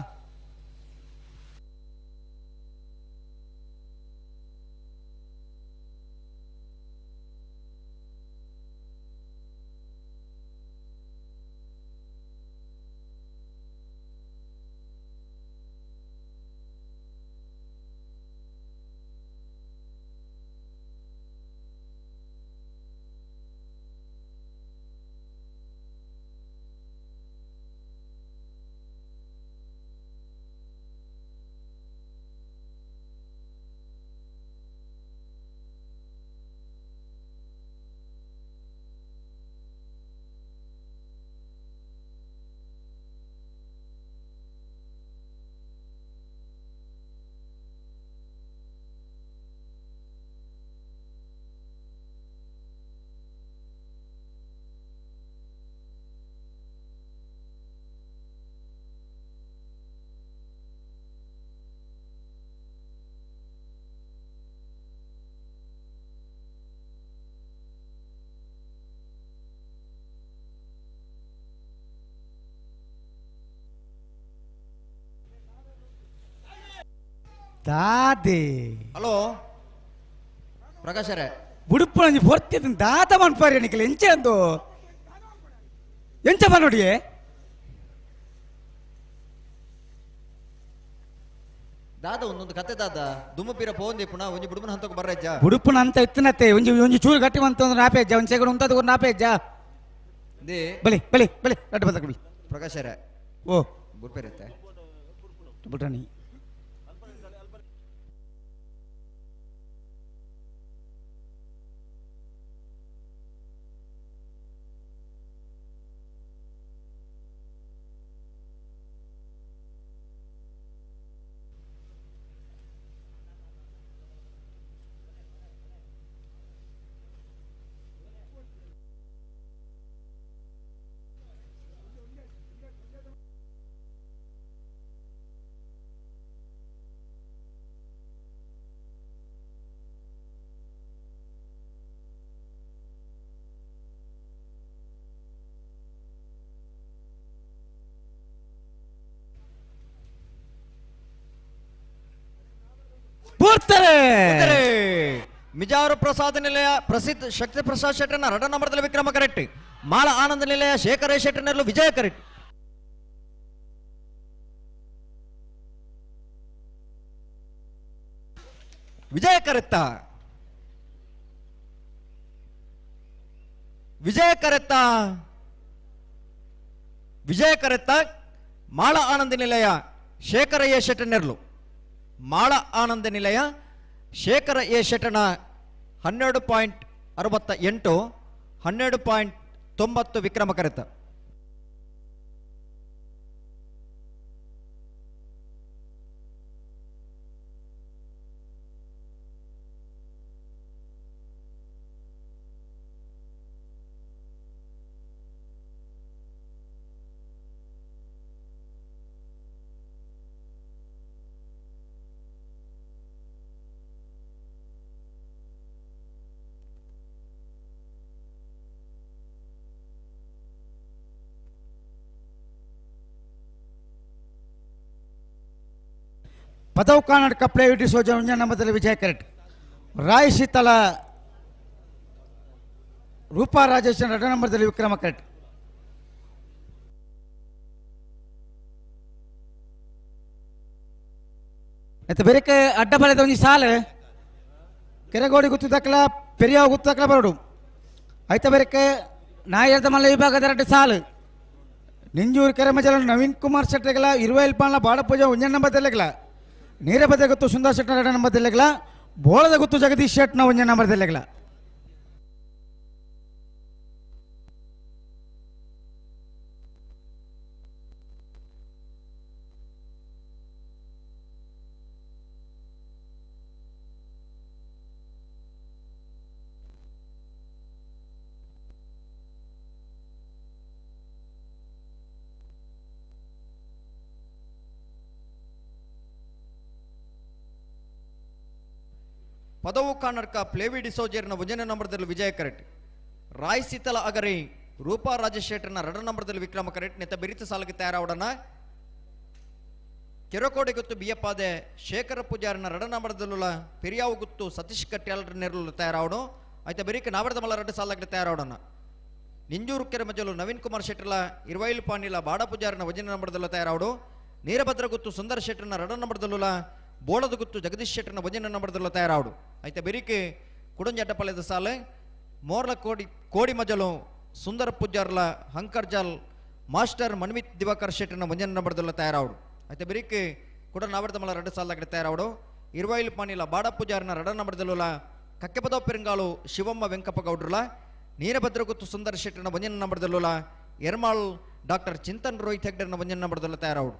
ದಾದೆ ಹಲೋ ಪ್ರಕಾಶರೇ ಬುಡುಪು ನಂಜಿ ಪೊರ್ತಿದ್ದು ದಾತ ಮನ್ಪಾರಿ ನಿಕಲೆ ಎಂಚೆ ಅಂದು ಎಂಚ ಮನೋಡಿಯೇ ದಾದ ಒಂದೊಂದು ಕತೆ ದಾದ ದುಮ್ಮು ಪೀರ ಪೋಂದಿ ಪುನಃ ಒಂಜಿ ಬುಡುಮನ ಹಂತಕ್ಕೆ ಬರ್ರಜ್ಜ ಬುಡುಪುನ ಅಂತ ಇತ್ತನತ್ತೆ ಒಂಜಿ ಒಂಜಿ ಚೂರು ಗಟ್ಟಿ ಮಂತ ನಾಪೆ ಅಜ್ಜ ಒಂಜಿ ಸೆಗಡು ಉಂತದ ನಾಪೆ ಅಜ್ಜ they ಬಲಿ ಬಲಿ ಬಲಿ ರಡ್ಡು ಬಂದ ಬಲಿ ಪ್ರಕಾಶರೇ ಓ ಬುಡ್ಪೇರತ್ತೆ ಬುಡ್ರಾಣಿ. ಪೂರ್ತರೆ ಮಿಜಾರು ಪ್ರಸಾದ ನಿಲಯ ಪ್ರಸಿದ್ಧ ಶಕ್ತಿ ಪ್ರಸಾದ್ ಶೆಟ್ಟರ್ನ ರಡ ನಂಬರ್ದಲ್ಲಿ ವಿಕ್ರಮ ಕರೆಕ್ಟ್. ಮಾಳ ಆನಂದ ನಿಲಯ ಶೇಖರ ಶೆಟ್ಟರ್ನಲ್ಲೂ ವಿಜಯ ಕರೆಕ್ಟ್. ವಿಜಯ ಕರೆತ್ತ ವಿಜಯ ಕರೆತ್ತ ವಿಜಯ ಕರೆತ್ತ ಮಾಳ ಆನಂದ ನಿಲಯ ಶೇಖರ ಎ ಶೆಟ್ಟನೆರ್ಲು. ಮಾಳ ಆನಂದ ನಿಲಯ ಶೇಖರ ಎ ಶೆಟ್ಟನ 12.68 12.90 ವಿಕ್ರಮ ಕರೆತ. ಪದವು ಕರ್ನಾಟಕ ಪ್ಲೇ ಸೋಜ ನಂಬದಲ್ಲಿ ವಿಜಯ ಕರೆಕ್ಟ್. ರಾಯ್ ಶೀತಲ ರೂಪಾ ರಾಜೇಶ್ ಎರಡು ನಂಬರ್ದಲ್ಲಿ ವಿಕ್ರಮ ಕರೆಕ್ಟ್. ಮತ್ತೆ ಬೇರೆ ಅಡ್ಡ ಬಲದ ಒಂದು ಸಾಲು ಕೆರೆಗೋಡಿ ಗುತ್ತದಕ್ಕಲ ಪೆರಿಯ ಗುತ್ತದಕ್ಕಲ ಬರಡು ಆಯ್ತಾ. ಬೇರೆ ನಾಯರ್ದ ಮಲ್ಲ ವಿಭಾಗದ ಎರಡು ಸಾಲು ನಿಂಜೂರು ಕೆರೆ ಮಜಲ ನವೀನ್ ಕುಮಾರ್ ಶೆಟ್ಟರ್ಗಳ ಇರುವೈಲ್ ಪಾಲ್ನ ಬಾಡಪೂಜೆ ಒಂಜೆ ನಂಬರ್ದಲ್ಲಿಗಳ ನೀರಬದ್ದೆ ಗೊತ್ತು ಸುಂದರ್ ಶೆಟ್ಟರ್ ಎರಡು ನಂಬರ್ದಲ್ಲಿಗಳ ಬೋಳದ ಗೊತ್ತು ಜಗದೀಶ್ ಶೆಟ್ನ ಒಂಜೆ ನಂಬರ್ದಲ್ಲಿಗಳ. ಪದವು ಕರ್ನಾಟಕ ಪ್ಲೇವಿ ಡಿಸೋಜರ್ನ ಒಂದನೇ ನಂಬರ್ದಲ್ಲಿ ವಿಜಯ ಕರೆಕ್ಟ್. ರಾಯ್ ಸೀತಲ ಅಗರಿ ರೂಪಾ ರಾಜೇಶ್ ಶೆಟ್ಟರ್ನ ಎರಡನೇ ನಂಬರ್ದಲ್ಲಿ ವಿಕ್ರಮ ಕರೆಕ್ಟ್. ನೆತ್ತ ಬಿರಿತ ಸಾಲಿಗೆ ತಯಾರಾವಡನ ಕೆರಕೋಡೆ ಗುತ್ತು ಬಿಯಪ್ಪಾದೆ ಶೇಖರ ಪೂಜಾರನ ಎರಡನೇ ನಂಬರ್ದಲ್ಲುಲ ಪೆರಿಯಾವು ಗುತ್ತು ಸತೀಶ್ ಕಟ್ಯಾಲ್ರ ನೆರಳು ತಯಾರಾವಡು. ಆಯ್ತಾ ಬೆರಿಕೆ ನಾವರದ ಮಲ್ಲ ಎರಡು ಸಾಲಾಗಿ ತಯಾರಾವಡನ. ನಿಂಜೂರು ಕೆರೆ ಮಜಲು ನವೀನ್ ಕುಮಾರ್ ಶೆಟ್ಟರ್ಲ ಇರುವೈಲು ಪಾಣಿಲ ಬಾಡ ಪೂಜಾರನ ಒಂದನೇ ನಂಬರ್ದಲ್ಲ ತಯಾರಾವಡು. ನೀರಭದ್ರ ಗುತ್ತು ಸುಂದರ್ ಶೆಟ್ಟರ್ನ ಎರಡನೇ ನಂಬರ್ದಲ್ಲುಲ ಬೋಳದ ಗುತ್ತು ಜಗದೀಶ್ ಶೆಟ್ಟರ್ನ ಒಂದನೇ ನಂಬರ್ದಲ್ಲ ತಯಾರಾವಡು. ಆಯ್ತಾ ಬೆರಿಕೆ ಕುಡಂಜಟ್ಟಪಾಳ್ಯದ ಸಾಲೆ ಮೋರ್ಲ ಕೋಡಿ ಕೋಡಿ ಮಜಲು ಸುಂದರ ಪೂಜಾರ್ಲ ಹಂಕರ್ಜಾಲ್ ಮಾಸ್ಟರ್ ಮನ್ಮಿತ್ ದಿವಾಕರ್ ಶೆಟ್ಟರ್ನ ಒಂದನೇ ನಂಬರ್ದಲ್ಲ ತಯಾರಾವಡು. ಆಯ್ತಾ ಬೆರಿಕೆ ಕುಡ ನಾವರ್ದಮಲ ಎರಡು ಸಾಲಾಗಡೆ ತಯಾರಾವಡು. ಇರುವೈಲು ಪಾಣಿಲ ಬಾಡ ಪೂಜಾರನ ಎರಡನೇ ನಂಬರ್ದಲ್ಲ ಕಕ್ಕೆಪದ ಪೆರಂಗಾಳು ಶಿವಮ್ಮ ವೆಂಕಪ್ಪ ಗೌಡ್ರಲ ನೀರಭದ್ರ ಗುತ್ತು ಸುಂದರ ಶೆಟ್ಟರ್ನ ಒಂದನೇ ನಂಬರ್ದಲ್ಲ ಎರ್ಮಾಳ್ ಡಾಕ್ಟರ್ ಚಿಂತನ್ ರೋಹಿತ್ ಹೆಗ್ಡರ್ನ ಒಂದನೇ ನಂಬರ್ದಲ್ಲ ತಯಾರಾವಡು.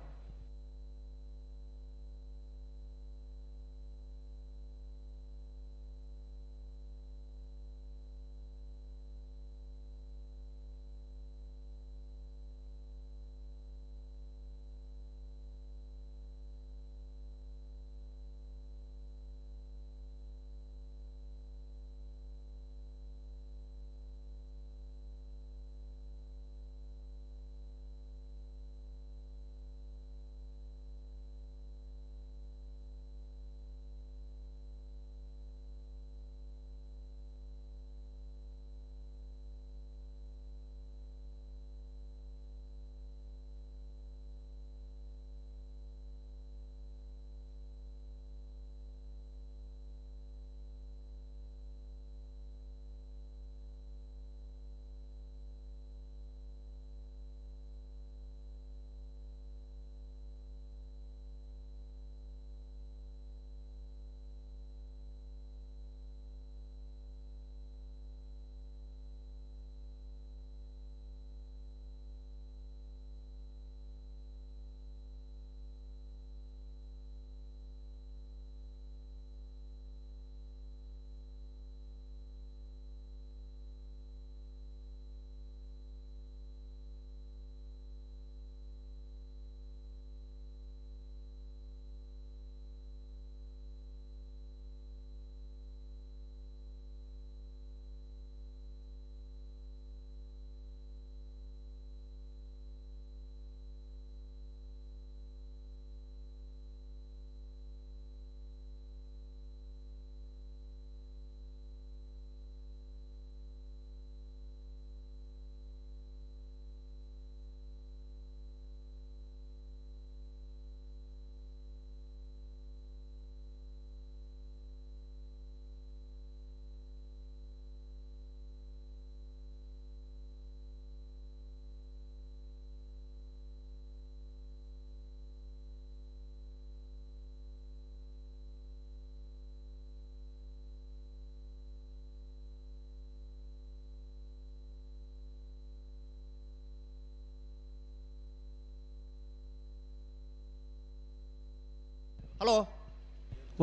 Hello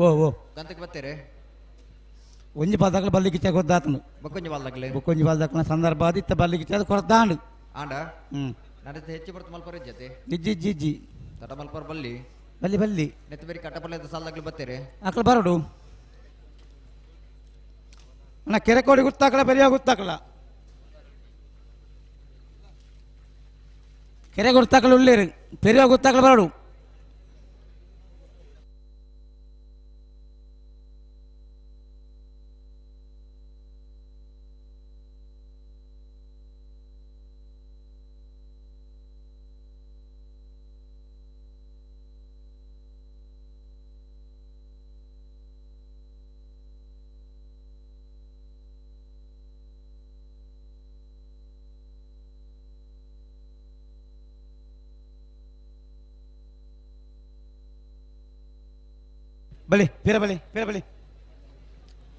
ಓ ಓ ಗಂತಕ್ಕೆ ಬತ್ತೀರಿ ಒಂಜಿ ಬಾಲ್ದಾಕ್ಲ ಬಲ್ಲಿಗೆ ಗೊತ್ತಾತನು ಬೊಕ್ಕೊಂಜಿ ಬಾಲ್ದಾಕ್ಲೆ ಬೊಕ್ಕೊಂಜಿ ಬಾಲ್ದಾಕ್ಲ ಸಂದರ್ಭ ಆದಿತ್ತ ಬಲ್ಲಿಗೆ ಅದು ಕೊರತಾಂಡು. ಆಂಡ ಹ್ಮ್ ನಡತೆ ಹೆಚ್ಚು ಬರ್ತು ಮಲ್ಪರ ಜೊತೆ. ಇಜ್ಜಿ ಇಜ್ಜಿ ಇಜ್ಜಿ ತಡ ಮಲ್ಪರ ಬಲ್ಲಿ ಬಲ್ಲಿ ಬಲ್ಲಿ ನೆತ್ತ ಬೇರೆ ಕಟ್ಟಪಲ್ಲೆ ಸಾಲದಾಗ್ಲಿ ಬತ್ತೀರಿ. ಅಕ್ಲ ಬರಡು ಅಣ್ಣ ಕೆರೆಕೋಡಿ ಗೊತ್ತಾಕಲ್ಲ ಬೆರಿಯ ಗೊತ್ತಾಕಲ್ಲ ಕೆರೆ ಗೊತ್ತಾಕಲ್ಲ ಉಳ್ಳೇರು ಪೆರಿಯ ಗೊತ್ತಾಕಲ್ಲ ಬರಡು. ಬಲಿ ಪೀರ ಬಲಿ ಪೀರ ಬಲಿ.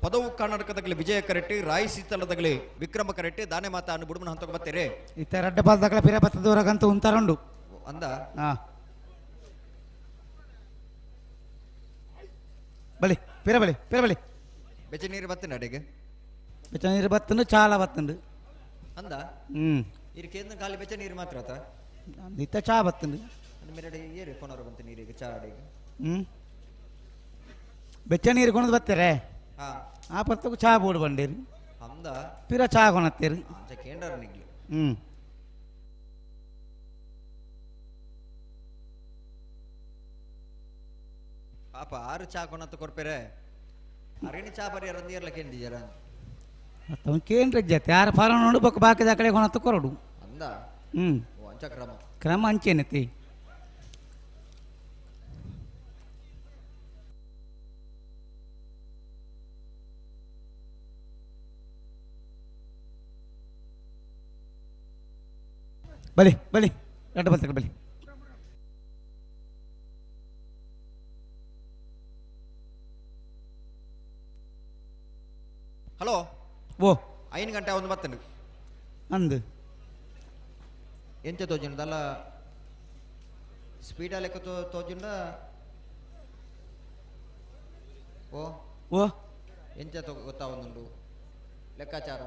ಪದವು ಕರ್ನಾಟಕದಾಗಲಿ ವಿಜಯ ಕರೆಟ್ಟಿ ರಾಯಿ ಸೀತಲದಾಗಲಿ ವಿಕ್ರಮ ಕರೆಟ್ಟಿ ದಾನೆ ಮಾತಾ ಅನ್ನು ಬುಡುಮನ ಹಂತಕ್ಕೆ ಬರ್ತೀರಿ. ಇತ್ತ ರಡ್ಡ ಬಾಲ್ದಾಕಲ ಪೀರ ಬತ್ತದವರಗಂತ ಉಂತಾರುಂಡು ಅಂದ ಹಾ ಬಲಿ ಪೀರ ಬಲಿ ಪೀರ ಬಲಿ. ಬೆಚ್ಚ ನೀರು ಬತ್ತಿನ ಅಡಿಗೆ ಬೆಚ್ಚ ನೀರು ಬತ್ತಂಡು ಚಾಲ ಬತ್ತಂಡು ಅಂದ ಹ್ಮ್ ಇರು ಕೇಂದ್ರ ಖಾಲಿ ಬೆಚ್ಚ ನೀರು ಮಾತ್ರ ಆತ ಇತ್ತ ಚಾ ಬತ್ತಂಡು ಮೇರಡೆ ಏರು ಕೊನರು ಬಂತ ನೀರಿಗೆ ಚಾ ಅಡಿಗೆ. ಹ್ಮ್ ಬೆಚ್ಚ ನೀರು ಕೊಣದು ಬರ್ತಾರೆ ಆ ಪರ್ತకు ಚಾ ಬೋಡು ಬಂಡೇರಿ ಅಂದ ಪಿರ ಚಾ ಕೊಣತ್ತೀರಿ. ಕೇಂದ್ರ ನಿಗ್ಲಿ. ಹ್ಮ್ ಪಾಪ ಆರು ಚಾ ಕೊಣತ್ತ ಕೊರ್ಪೇರೆ ಅರೇಣಿ ಚಾ ಬರಿ ರಂದಿಯರ್ಲ ಕೇಂದಿಜರ ಮತ್ತವನ್ ಕೇಂದ್ರ ಜತೆ ಯಾರ ಫಾರ ನೋಡು ಬೊಕ್ಕ ಬಾಕಿದ ಕಡೆ ಕೊಣತ್ತ ಕೊರಡು ಅಂದ. ಹ್ಮ್ ಅಂಚ ಕ್ರಮ ಕ್ರಮ ಅಂಚೇನತಿ. ಬಲಿ ಬಲಿ ಎರಡು ಬರ್ತದೆ ಬಲಿ. ಹಲೋ ಓ 5 ಗಂಟೆ ಒಂದು ಬರ್ತೇನೆ ಅಂದು ಎಂತ ತೋಜುಂಡಲ್ಲ ಸ್ಪೀಡ ಲೆಕ್ಕ ತೋಜುಂಡ ಓ ಓ ಎಂತ ಗೊತ್ತಾವೊಂದುಂಡು ಲೆಕ್ಕಾಚಾರ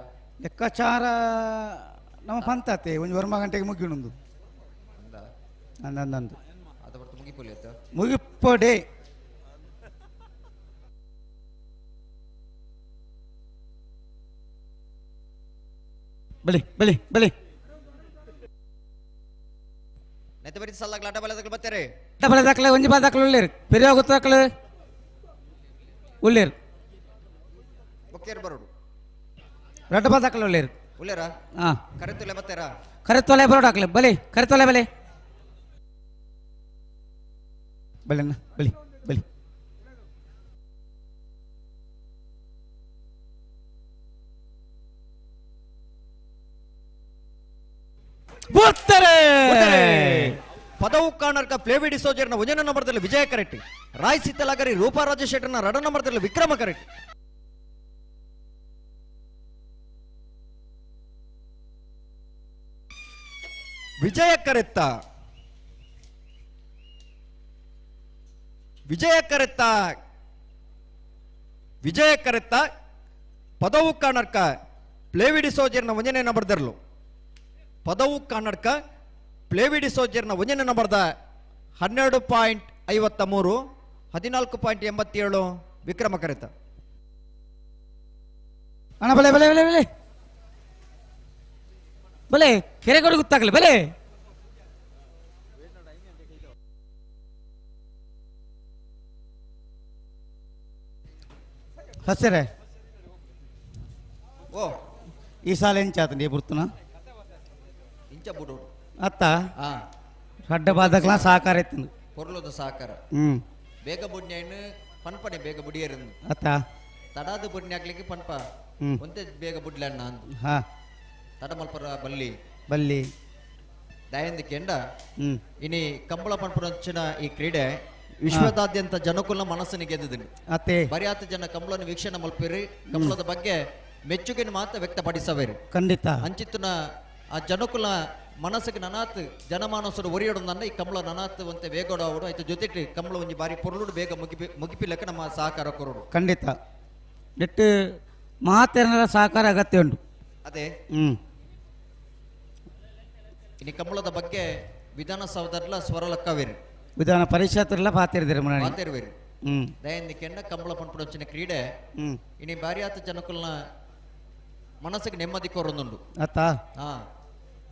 ಲೆಕ್ಕಾಚಾರ ನಮ್ಮ ಪಂತಾತೆ ಒಂದು ವರ್ಮ ಗಂಟೆಗೆ ಮುಗಿಯುಂಡು ಅಂದ ಅಂದಂದು ಅದು ಬರ್ತು ಮುಗಿಪೊಲಿ ಆಯ್ತು ಮುಗಿಪೊಡೆ. ಬಲಿ ಬಲಿ ಬಲಿ ನೆತ್ತ ಬರಿ ಸಲ್ಲಾಗ್ಲ ಅಡ್ಡ ಬಲದಾಗ್ಲ ಬರ್ತಾರೆ. ಅಡ್ಡ ಬಲದಾಕ್ಲೆ ಒಂಜಿ ಬಾದಾಕ್ಲೆ ಉಳ್ಳೇರು ಪೆರಿಯ ಗೊತ್ತಾಕ್ಲೆ ಉಳ್ಳೇರು ಬೊಕ್ಕೇರು ಬರೋಡು ರಡ್ಡ ಬಾದಾಕ್ಲೆ ಉಳ್ಳೇರು ಉಳ್ಳೇರಾ ಹಾ ಕರೆತೊಲೆ ಬರ್ತಾರಾ ಕರೆತೊಲೆ ಬರೋಡಾಕ್ಲೆ ಬಲಿ ಕರೆತೊಲೆ ಬಲಿ ಬಲಿ ಅಣ್ಣ ಬಲಿ ಬಲಿ. ಪದವು ಕರ್ನಾಟಕ ಫ್ಲೇವಿ ಡಿಸೋಜರ್ನ ಒಂದನೇ ನಂಬರ್ದಲ್ಲಿ ವಿಜಯ ಕರೆಟ್ಟಿ ರಾಯ್ ಸೀತಲಾಗರಿ ರೂಪಾ ರಾಜೇಶ್ ಶೆಟ್ಟರ್ನ ಎರಡನೇ ನಂಬರ್ದಲ್ಲಿ ವಿಕ್ರಮ ಕರೆಟ್ಟಿ. ವಿಜಯ ಕರೆತ್ತ ವಿಜಯ ಕರೆತ್ತ ವಿಜಯ ಕರೆತ್ತ ಪದವು ಕರ್ನಾಟಕ ಪ್ಲೇವಿ ಡಿಸೋಜರ್ನ ಒಂದನೇ ನಂಬರ್ದರ್ಲು ಪದವು ಕರ್ನಾಟಕ ಪ್ಲೇವಿ ಡಿಸೋಜರ್ನ ಒಂದನೇ ನಂಬರ್ದ 12.53 14.87 ವಿಕ್ರಮ ಕರೆತ. ಅಣ್ಣ ಬಲೆ ಬಲೆ ಬಲೆ ಬಲೆ ಬಲೆ ಕೆರೆಗಳು ಗೊತ್ತಾಗಲಿ ಬಲೆ. ಹಸಿರೆ ಓ ಈ ಸಾಲ ಎಂಚಾತಂడి ಬುರ್ತನ ಇಂಚ ಬುಡು ಅತ್ತ ಅಡ್ಡ ಬಾದಕ್ಲ ಸಹಕಾರ ಇತ್ತು ಪೊರ್ಲದ ಸಹಕಾರ. ಬೇಗ ಬುಡ್ನ್ಯಾಯ್ನ ಪನ್ಪನೆ ಬೇಗ ಬುಡಿಯರಂದು ಅತ್ತ ತಡಾದ ಬುಡ್ನಿ ಹಾಕ್ಲಿಕ್ಕೆ ಪನ್ಪ ಒಂತೆ ಬೇಗ ಬುಡ್ಲಣ್ಣ ಅಂದು ತಡ ಮಲ್ಪರ ಬಲ್ಲಿ ಬಲ್ಲಿ ದಯಂದ ಕೆಂಡ. ಇನಿ ಕಂಬಳ ಪನ್ಪನಂಚಿನ ಈ ಕ್ರೀಡೆ ವಿಶ್ವದಾದ್ಯಂತ ಜನಕುಲ ಮನಸ್ಸನ್ನು ಗೆದ್ದಿದ್ದೀನಿ. ಬರಿಯಾತ ಜನ ಕಂಬಳನ್ನು ವೀಕ್ಷಣೆ ಮಲ್ಪಿರಿ, ಕಂಬಳದ ಬಗ್ಗೆ ಮೆಚ್ಚುಗೆಯನ್ನು ಮಾತ್ರ ವ್ಯಕ್ತಪಡಿಸಬೇರಿ. ಖಂಡಿತ ಅಂಚಿತ್ತನ ಆ ಜನಕುಲ ಮನಸ್ಸಿಗೆ ನನಾತ್ ಜನಮಾನಸರು ಒರಿಯೊಡೊಂದನ್ನ ಈ ಕಂಬಳ ನನಾತ್ ಒಂತೆ ವೇಗೋಡ ಆಯ್ತು ಜೊತೆಗೆ ಕಂಬಳ ಒಂಜಿ ಬಾರಿ ಪೊರ್ಲುಡು ಬೇಗ ಮುಗಿಪಿಲಕ್ಕೆ ನಮ್ಮ ಸಹಕಾರ ಕೊರಡು. ಖಂಡಿತ ನೆಟ್ಟು ಮಾತೆರನ ಸಹಕಾರ ಅಗತ್ಯ ಉಂಟು. ಅದೇ ಇನ್ನು ಕಂಬಳದ ಬಗ್ಗೆ ವಿಧಾನಸೌಧರ್ಲ ಸ್ವರ ಲಕ್ಕವೇರು ವಿಧಾನ ಪರಿಷತ್ರೆಲ್ಲ ಪಾತಿರ್ದಿರ ಪಾತಿರುವೇರು. ದಯಂದಿ ಕೆಂಡ ಕಂಬಳ ಪಂಪುಡೊಂಚಿನ ಕ್ರೀಡೆ ಇನಿ ಬಾರಿಯಾತ ಜನಕುಲ್ನ ಮನಸ್ಸಿಗೆ ನೆಮ್ಮದಿ ಕೊರೊಂದುಂಡು. ಅತ್ತಾ ಹಾ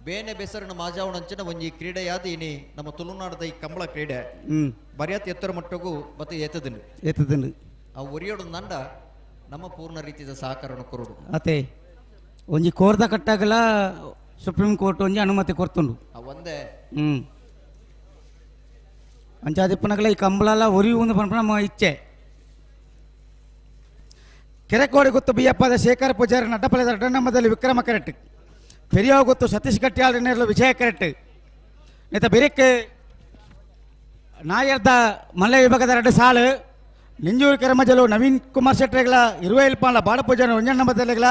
ಬೇನೆ ಬೆಸರನ್ನು ಮಾಜಾವಣಂಚಿನ ಒಂಜಿ ಕ್ರೀಡೆಯಾದ ಇನಿ ನಮ್ಮ ತುಳುನಾಡದ ಈ ಕಂಬಳ ಕ್ರೀಡೆ ಬರಿಯಾತ ಎತ್ತರ ಮಟ್ಟಗೂ ಮತ್ತೆ ಎತ್ತದಿಂಡು ಎತ್ತದಿಂಡು ಆ ಒರಿಯೋಡು ನಂಡ ನಮ್ಮ ಪೂರ್ಣ ರೀತಿಯ ಸಹಕಾರವನ್ನು ಕೊರಡು. ಅತ್ತೆ ಒಂಜಿ ಕೋರ್ದ ಕಟ್ಟಾಗಲ ಸುಪ್ರೀಂ ಕೋರ್ಟ್ ಒಂಜಿ ಅನುಮತಿ ಕೊರ್ತುಂಡು. ಒಂದೇ ಅಂಚಾದಿಪ್ಪನಗಲ ಈ ಕಂಬಳಲ ಒರಿಯುವುದು ಪನ್ಪ ನಮ್ಮ ಇಚ್ಛೆ. ಕೆರೆಕೋಡಿ ಗೊತ್ತು ಬಿಯಪ್ಪದ ಶೇಖರ್ ಪೂಜಾರಿ ನಡ್ಡಪಲೆದ ಅಡ್ಡನಮ್ಮದಲ್ಲಿ ವಿಕ್ರಮ ಕರೆಕ್ಟ್ ಪೆರಿಯಾವ್ ಗೊತ್ತು ಸತೀಶ್ ಗಟ್ಟಿಯಾಳ ನೇರಲು ವಿಜಯ ಕರೆಕ್ಟ್ ನೇತ ಬಿರಿಕ್ ನಾಯರ್ದ ಮಲ್ಲೆ ವಿಭಾಗದ ಎರಡು ಸಾಲು ನಿಂಜೂರು ಕೆರಮಜಲು ನವೀನ್ ಕುಮಾರ್ ಶೆಟ್ಟರ್ಗಳ ಇರುವೈಲ್ಪಾಲ ಬಾಡಪೂಜಾರಿ ಒಂಜನ ನಂಬರ್ದಲ್ಲಿಗಳ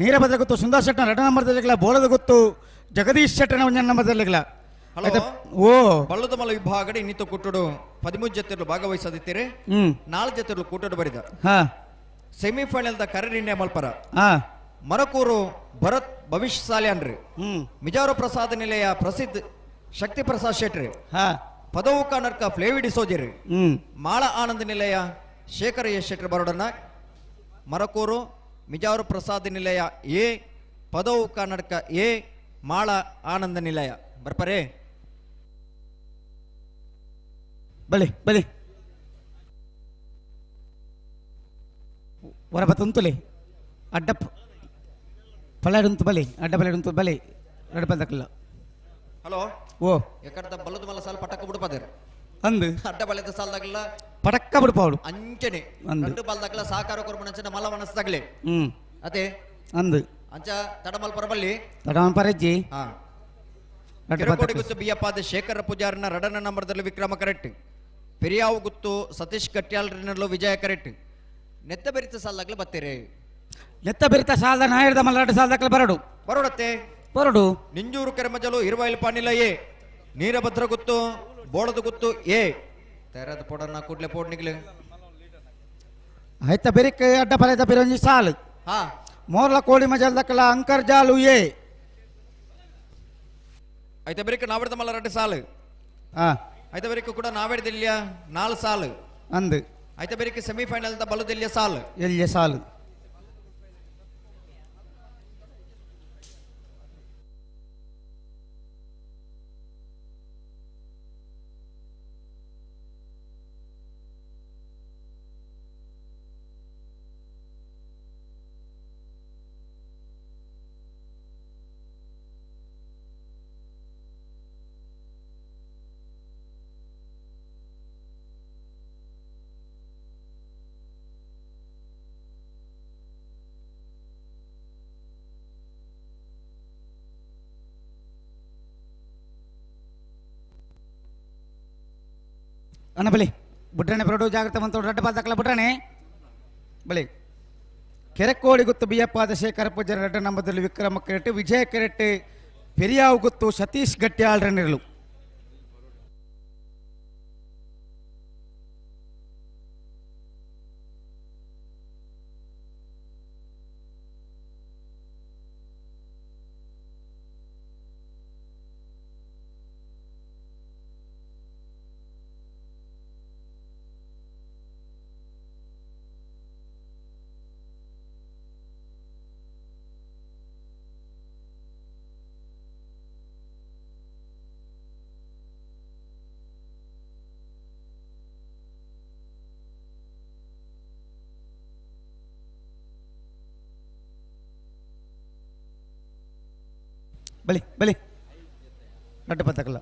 ನೀರಭದ್ರ ಗೊತ್ತು ಸುಂದರ್ ಶೆಟ್ಟನ ಎರಡು ನಂಬರ್ದಲ್ಲಿಗಳ ಬೋಳದ ಗೊತ್ತು ಜಗದೀಶ್ ಶೆಟ್ಟನ ಒಂಜನ ನಂಬರ್ದಲ್ಲಿಗಳ. ಹಲೋ ಬಳ್ಳದ ಮಲ ವಿಭಾಗಡೆ ಇನ್ನಿತ ಕೂಟಡು 13 ಜೊತೆಗಳು ಭಾಗವಹಿಸದಿತ್ತೀರಿ. 4 ಜೊತೆಗಳು ಕೂಟಡು ಬರಿದ ಸೆಮಿಫೈನಲ್ the ಕರೆ ನಿರ್ಣಯ ಮಲ್ಪರ ಮರಕೂರು ಭರತ್ ಭವಿಷ್ಯ ಸಾಲ್ಯಾನ್ರಿ ಮಿಜಾರು ಪ್ರಸಾದ ನಿಲಯ ಪ್ರಸಿದ್ಧ ಶಕ್ತಿ ಪ್ರಸಾದ್ ಶೆಟ್ರಿ ಪದವು ಕರ್ನಾಟಕ ಫ್ಲೇವಿ ಡಿಸೋಜಿರಿ ಮಾಳ ಆನಂದ ನಿಲಯ ಶೇಖರ ಎಸ್ ಶೆಟ್ರಿ ಬರೋಡನ ಮರಕೂರು ಮಿಜಾರು ಪ್ರಸಾದ ನಿಲಯ ಎ ಪದವು ಕರ್ನಾಟಕ ಎ ಮಾಳ ಆನಂದ ನಿಲಯ ಬರ್ಪರೇ. ಬಲಿ ಬಲಿ ಹೊರ ಬತ್ತುಂತುಲೆ ಅಡ್ಡ ಪಲ್ಲಾಡುಂತು ಬಲಿ ಅಡ್ಡ ಪಲ್ಲಾಡುಂತು ಬಲಿ ಎರಡು ಪಲ್ದಕ್ಕಲ್ಲ. ಹಲೋ ಓ ಎಕ್ಕಡದ ಬಲ್ಲದ ಮಲ್ಲ ಸಾಲ ಪಟಕ ಬಿಡುಪದೇರು ಅಂದು ಅಡ್ಡ ಬಲದ ಸಾಲದಾಗಲ್ಲ ಪಟಕ್ಕ ಬಿಡುಪಾವಡು ಅಂಚನೆ రెండు ಬಲ್ದಾಗಲ ಸಹಕಾರ ಕೊರ್ಮಣಂಚನೆ ಮಲ್ಲ ಮನಸ್ಸಾಗಲಿ ಅದೇ ಅಂದು ಅಂಚ ತಡಮಲ್ ಪರಬಲ್ಲಿ ತಡಮಲ್ ಪರಜ್ಜಿ. ಹಾ ಕೆರಕೋಡಿ ಗುತ್ತು ಬಿಯಪ್ಪಾದ ಶೇಖರ ಪೂಜಾರನ ರಡನ ನಂಬರ್ದಲ್ಲಿ ವಿಕ್ರಮ ಕರೆಕ್ಟ್ ಪೆರಿಯಾವು ಗುತ್ತು ಸತೀಶ್ ಕಟ್ಯಾಲ್ರಿನಲ್ಲೂ ವಿಜಯ ಕರೆಕ್ಟ್ ನೆತ್ತ ಬೆರಿತ ಸಾಲದಾಗಲೇ ಬತ್ತೀರಿ. ನೆತ್ತ ಬೆರಿತ ಸಾಲದ ನಾಯರ್ದ ಮಲ್ಲಾಟ ಸಾಲದಾಗಲೇ ಬರಡು ಬರೋಡತ್ತೆ ಬರಡು. ನಿಂಜೂರು ಕೆರಮಜಲು ಇರುವೈಲ್ ಪಾನಿಲ ಎ ನೀರಭದ್ರ ಗುತ್ತು ಬೋಳದ ಗುತ್ತು ಎ ತೆರದ ಪೋಡನ್ನ ಕೂಡ್ಲೆ ಪೋಡ್ನಿಗ್ಲೆ ಆಯ್ತ ಬೆರಿಕ್ ಅಡ್ಡ ಪಲೆದ ಬೆರೊಂಜಿ ಸಾಲು ಹಾ ಮೋರ್ಲ ಕೋಡಿ ಮಜಲ್ದಕ್ಕಲ ಅಂಕರ್ ಜಾಲು ಎ ಐತ ಬೆರಿಕ್ ನಾವೆಡ್ದ ಮಲ್ಲ ರಡ್ಡು ಸಾಲು ಹಾ ಐತ ಬೆರಿಕ್ ಕೂಡ ನಾವೆಡ್ದಿಲ್ಲ 4 ಸಾಲು ಅಂದು ಐತ ಬೆರಿಕ್ ಸೆಮಿಫೈನಲ್ the ಬಲದಿಲ್ಲ ಸಾಲು ಎಲ್ಲಿಯ ಸಾಲು ಅಣ್ಣ ಬಲಿ ಬುಡ್ರಣೆ ಬರೋಡು ಜಾಗ್ರತೆ ಬಂತು ರಡ್ಡ ಬಾಲ್ದಕ್ಕಲ ಬುಡ್ರಣೆ ಬಲಿ ಕೆರೆಕೋಡಿ ಗುತ್ತು ಬಿಯಪ್ಪಾದ ಶೇಖರ ಪೂಜಾರಿ ರಡ್ಡ ನಂಬದಲ್ಲಿ ವಿಕ್ರಮ ಕೆರೆಟ್ ವಿಜಯ ಕೆರೆಟ್ ಪೆರಿಯಾವು ಗುತ್ತು ಸತೀಶ್ ಗಟ್ಟಿಯಾಳ್ರನಿರಲು. ಬಲಿ ಬಲಿ ರಡ್ಡ ಪತ್ತಕಲ್ಲ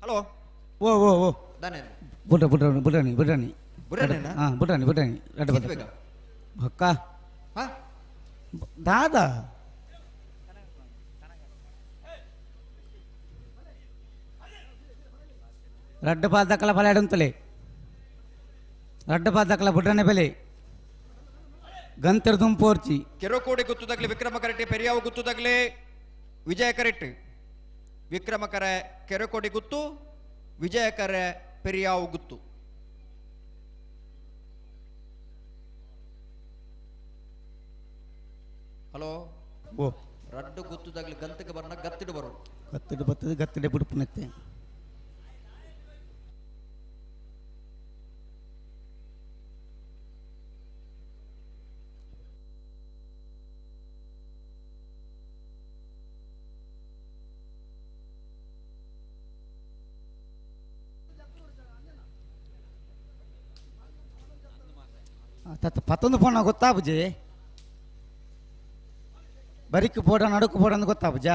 ಹಲೋ ಓ ಓ ಓ ದಾನೆ ಬುಡ್ರ ಬುಡ್ರ ಬುಡ್ರಾಣಿ ಬುಡ್ರಾಣಿ ಬುಡ್ರಾಣಿನಾ? ಹಾಂ ಬುಡ್ರಾಣಿ ಬುಡ್ರಾಣಿ ರಡ್ಡು ಈತ್ ಬತ್ತ ಬೇಗ? ಬೊಕ್ಕ ಹಾ ದಾದಾ ರಡ್ಡು ಪಾದಕಲ ಫಲ ರಡ್ಡು ಪಾದಕಲ ಬುಡ್ರನೆ ಬೆಲೆ ಗಂತರ್ ದುಂಪೋರ್ಚಿ ಕೆರೋಕೋಡಿ ಗುತ್ತುದಾಗ್ಲಿ ವಿಕ್ರಮ ಕರೆಕ್ಟ್ ಪೆರಿಯಾವು ಗುತ್ತುದಾಗ್ಲಿ ವಿಜಯ ಕರೆಕ್ಟ್ ವಿಕ್ರಮ ಕರೆ ಕೆರೆಕೋಡಿ ಗುತ್ತು ವಿಜಯ ಕರೆ ಪೆರಿಯಾವು ಗುತ್ತು. ಹಲೋ ಓ ರಡ್ಡು ಗುತ್ತುದಾಗ್ಲಿ ಗಂತಕ್ಕೆ ಬರೋಣ ಗತ್ತಿಡು ಬರೋಣ ಗತ್ತಿಡು ಬರ್ತದೆ ಗತ್ತಿಡೆ ಬಿಡುಪುನತ್ತೆ ತತ್ತ ಪತ್ತೊಂದು ಫೋನ್ ಗೊತ್ತಾಬುಜಿ ಬರಿಕ್ ಪೋಡ ನಡುಕು ಪೋಡ ಅಂದ್ ಗೊತ್ತಾಬುಜ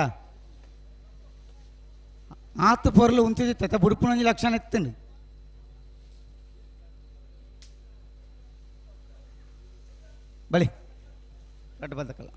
ಆತು ಪೊರ್ಲು ಉಂತಿದ್ದಿತ್ತ ಬುಡುಪುನೊಂಜಿ ಲಕ್ಷಣ ಎತ್ತಂಡು ಬಳಿ ರಡ್ಡು ಬಂದಕ್ಕಲ್ಲ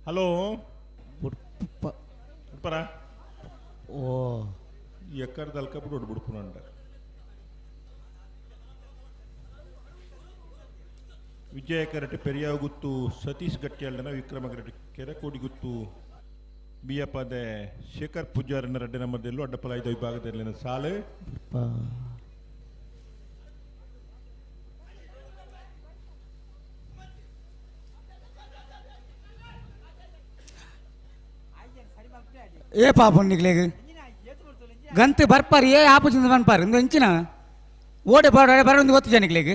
ಹಲೋ ಉಪ್ಪರ ಓ ಎಕ್ಕರ್ ದಲ್ಕ ಬಿಡು ಬಿಡ್ಪುನಂಡ ವಿಜಯ ಕರಟೆ ಪೆರಿಯಾಗುತ್ತು ಸತೀಶ್ ಗಟ್ಟಿಯಲ್ಲನ ವಿಕ್ರಮ ಕರಟೆ ಕೆರೆಕೋಡಿ ಗುತ್ತು ಬಿಯಪ್ಪದೆ ಶೇಖರ್ ಪೂಜಾರನ ರಡ್ಡೆ ನಂಬರ್ದಲ್ಲೂ ಅಡ್ಡಪಲಾಯ್ದ ವಿಭಾಗದಲ್ಲಿ ಸಾಲು ಏ ಪಾಪ ನಿಗ್ಲೇಗ್ ಗಂತು ಬರ್ಪಾರ್ ಏ ಆಪುಜಿಂದ ಬನ್ಪಾರ್ ಇಂದು ಎಂಚಿನ ಓಡೆ ಬಾಡ ಬರ ಒಂದು ಗೊತ್ತು ಜನಿಗ್ಲೇಗ್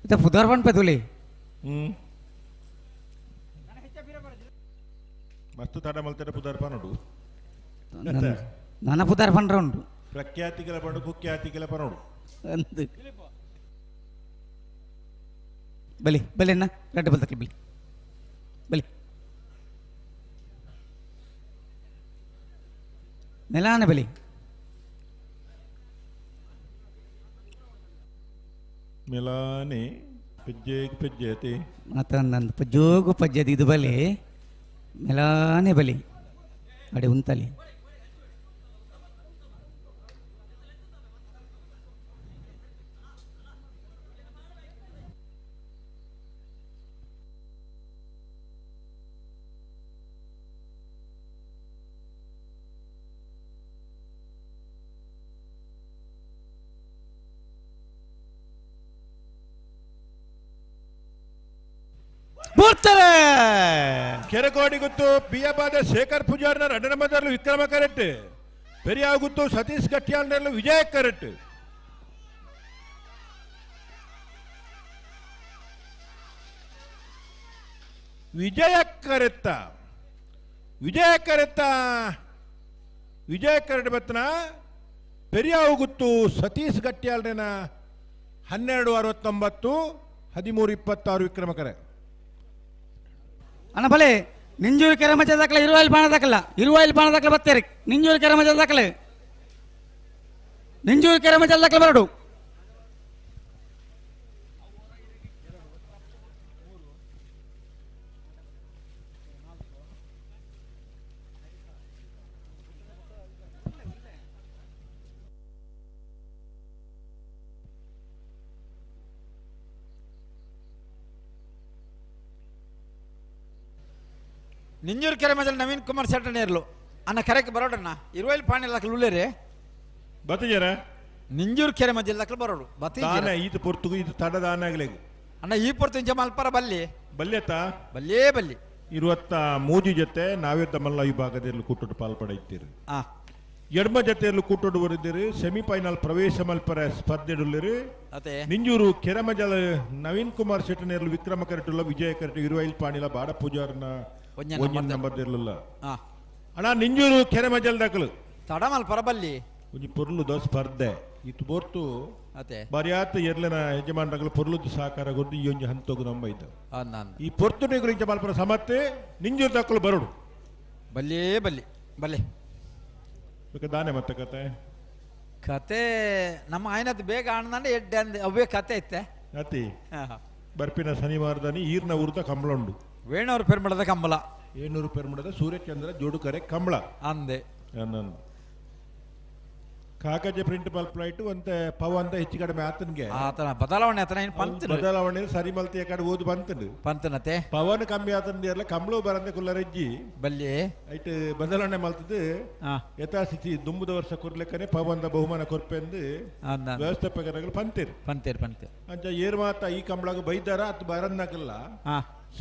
ಇತ್ತ ಪುದಾರ್ ಬನ್ಪೆ ತುಲಿ ಹ್ಮ್ ಮಸ್ತ್ ತಡ ಮಲ್ತಾರೆ ಪುದಾರ್ ಪನೋಡು ನನ್ನ ಪುದಾರ್ ಪಂಡ್ರ ಉಂಟು ಪ್ರಖ್ಯಾತಿಗಳ ಪಂಡು ಕುಖ್ಯಾತಿಗಳ ಪನೋಡು ಅಂದು ಬಲಿ ಬಲಿ ಅಣ್ಣ ರಡ್ಡು ಬಲ್ತಕ್ಕೆ ಬಲಿ ಬಲಿ ನೆಲಾನ ಬಲಿ ಮಿಲಾನೆ ಪೆಜ್ಜೆಗೆ ಪೆಜ್ಜೆತಿ ಮಾತಂದಂದು ಜೋಗು ಪಜ್ಜದ ಇದು ಬಲಿ ಮೆಲಾನೆ ಬಲಿ ಅಡೆ ಉಂತಲಿ ಬರ್ತಾರೆ ಕೆರೆಕೋಡಿ ಗುತ್ತು ಬಿಯಬಾದ ಶೇಖರ್ ಪೂಜಾರ್ನ ರಡ್ಡ ನಂಬರ್ಲು ವಿಕ್ರಮ ಕರೆಕ್ಟ್ ಪೆರಿಯಾಗುತ್ತು ಸತೀಶ್ ಗಟ್ಟಿಯಾಲ್ನಲ್ಲೂ ವಿಜಯ ಕರೆಕ್ಟ್ ವಿಜಯ ಕರೆತ್ತ ವಿಜಯ ಕರೆತ್ತ ವಿಜಯ ಕರೆಟ್ ಬತ್ತನ ಪೆರಿಯಾಗುತ್ತು ಸತೀಶ್ ಗಟ್ಟಿಯಾಲ್ರೇನ 12:69 13:26 ವಿಕ್ರಮ ಕರೆ. ಅಣ್ಣ ಬಲೆ ನಿಂಜೂರು ಕೆರೆ ಮಜಾ ದಾಖಲೆ ಇರುವಾಯಿಲ್ ಬಾಣ ದಾಖಲ ಇರುವಾಯಿಲ್ ಬಾಣ ದಾಖಲೆ ಬತ್ತೇರಿ ನಿಂಜೂರು ಕೆರೆ ಮಜಾ ದಾಖಲೆ ನಿಂಜೂರು ಕೆರೆ ಮಜಾ ದಾಖಲೆ ಬರಡು. ನಿಂಜೂರು ಕೆರೆ ಮಜಲ್ ನವೀನ್ ಕುಮಾರ್ ಶೆಟ್ಟನೇರ್ಲು ಅನ್ನ ಕರೆಕ್ ಬರೋಡಣ್ಣ ಇರುವೈಲ್ ಪಾಣಿ ಲಕ್ಕಲು ಉಳ್ಳೇರೆ ಬತ್ತಜರ ನಿಂಜೂರು ಕೆರೆ ಮಜಲ್ ಲಕ್ಕಲು ಬರೋಡು ಬತ್ತ ಈತ ಪೊರ್ತುಗು ಇದು ತಡದ ಆನಾಗ್ಲೇಗ ಅಣ್ಣ ಈ ಪೊರ್ತು ಇಂಚ ಮಲ್ಪರ ಬಲ್ಲಿ ಬಲ್ಯತ ಬಲ್ಲೇ ಬಲ್ಲಿ 23 ಜೊತೆ ನಾವೇ ಮಲ್ಲ ವಿಭಾಗದಲ್ಲಿ ಕೂಟೋಡು ಪಾಲ್ಪಡೆಯುತ್ತೀರಿ. ಎಡಮ ಜೊತೆಯಲ್ಲಿ ಕೂಟೋಡು ಬರಿದ್ದೀರಿ. ಸೆಮಿಫೈನಲ್ ಪ್ರವೇಶ ಮಲ್ಪರ ಸ್ಪರ್ಧೆಡುಳ್ಳಿರಿ. ನಿಂಜೂರು ಕೆರಮಜಲ ನವೀನ್ ಕುಮಾರ್ ಶೆಟ್ಟನೇರ್ಲು ವಿಕ್ರಮ ಕರೆಟುಲ್ಲ ವಿಜಯ ಕರೆಟು ಇರುವೈಲ್ ಪಾಣಿಲ ಬಾಡ ಪೂಜಾರನ ಒಂಜಿ ನಂಬರ್ ಇರಲಿಲ್ಲ. ಅಣ್ಣ ನಿಂಜೂರು ಕೆರಮಜಲ್ ದಾಖಲು ತಡಮಲ್ಪರ ಬಲ್ಲಿ ಒಂಜಿ ಪೊರ್ಲುದ ಸ್ಪರ್ಧೆ ಇತ್ತು ಬೋರ್ತು ಬರಿಯಾತ ಎರ್ಲೆನ ಯಜಮಾನಗಳು ಪೊರ್ಲುದ ಸಹಕಾರ ಕೊಟ್ಟು ಈ ಒಂಜಿ ಹಂತೋಗು ನಂಬ ಇದ್ದ ಈ ಪೊರ್ತುನಿಗಳು ಇಂಚ ಮಲ್ಪರ ಸಮತ್ತೆ ನಿಂಜೂರು ದಾಖಲು ಬರೋಡು ಬಲ್ಲೇ ಬಲ್ಲಿ ಬಲ್ಲೆ ದಾನೆ ಮತ್ತೆ ಕತೆ ಕತೆ ನಮ್ಮ ಆಯ್ನದ್ದು ಬೇಗ ಆಣದಂಡೆ ಎಡ್ಡೆ ಅಂದೆ ಅವೇ ಕತೆ ಐತೆ ಅತಿ ಬರ್ಪಿನ ಶನಿವಾರದಾನಿ ಈರ್ನ ಊರ್ದ ಕಂಬಳ ಉಂಡು ವೇಣೂರು ಪೆರ್ಮಡದ ಕಂಬಳ ಏಳ್ನೂರು ಪೆರ್ಮಡದ ಸೂರ್ಯಚಂದ್ರ ಜೋಡುಕರೆ ಕಂಬಳ ಅಂದೆ ಕಾಗಜ ಪ್ರಿಂಟ್ ಮಲ್ಪಲೈಟ್ ಒಂತೆ ಪವ ಅಂತ ಹೆಚ್ಚು ಕಡಿಮೆ ಆತನಿಗೆ ಆತನ ಬದಲಾವಣೆ ಆತನ ಏನು ಪಂತ ಬದಲಾವಣೆ ಸರಿ ಮಲ್ತಿ ಕಡೆ ಓದು ಬಂತಂಡು ಪಂತನತೆ ಪವನ್ ಕಮ್ಮಿ ಆತನ ಎಲ್ಲ ಕಂಬಳು ಬರಂದೆ ಕುಲ್ಲರೆಜ್ಜಿ ಬಲ್ಲಿ ಐಟ್ ಬದಲಾವಣೆ ಮಲ್ತದ್ದು ಯಥಾಸ್ಥಿತಿ ದುಂಬುದ ವರ್ಷ ಕೊರ್ಲೆಕ್ಕನೆ ಪವನ್ದ ಬಹುಮಾನ ಕೊರ್ಪೆಂದು ವ್ಯವಸ್ಥಾಪಕರು ಪಂತೇರು ಪಂತೇರು ಪಂತೇರು ಅಂಚ ಏರ್ ಮಾತ ಈ ಕಂಬಳಗ ಬೈದಾರ ಅತ್ ಬರಂದಾಕಲ್ಲ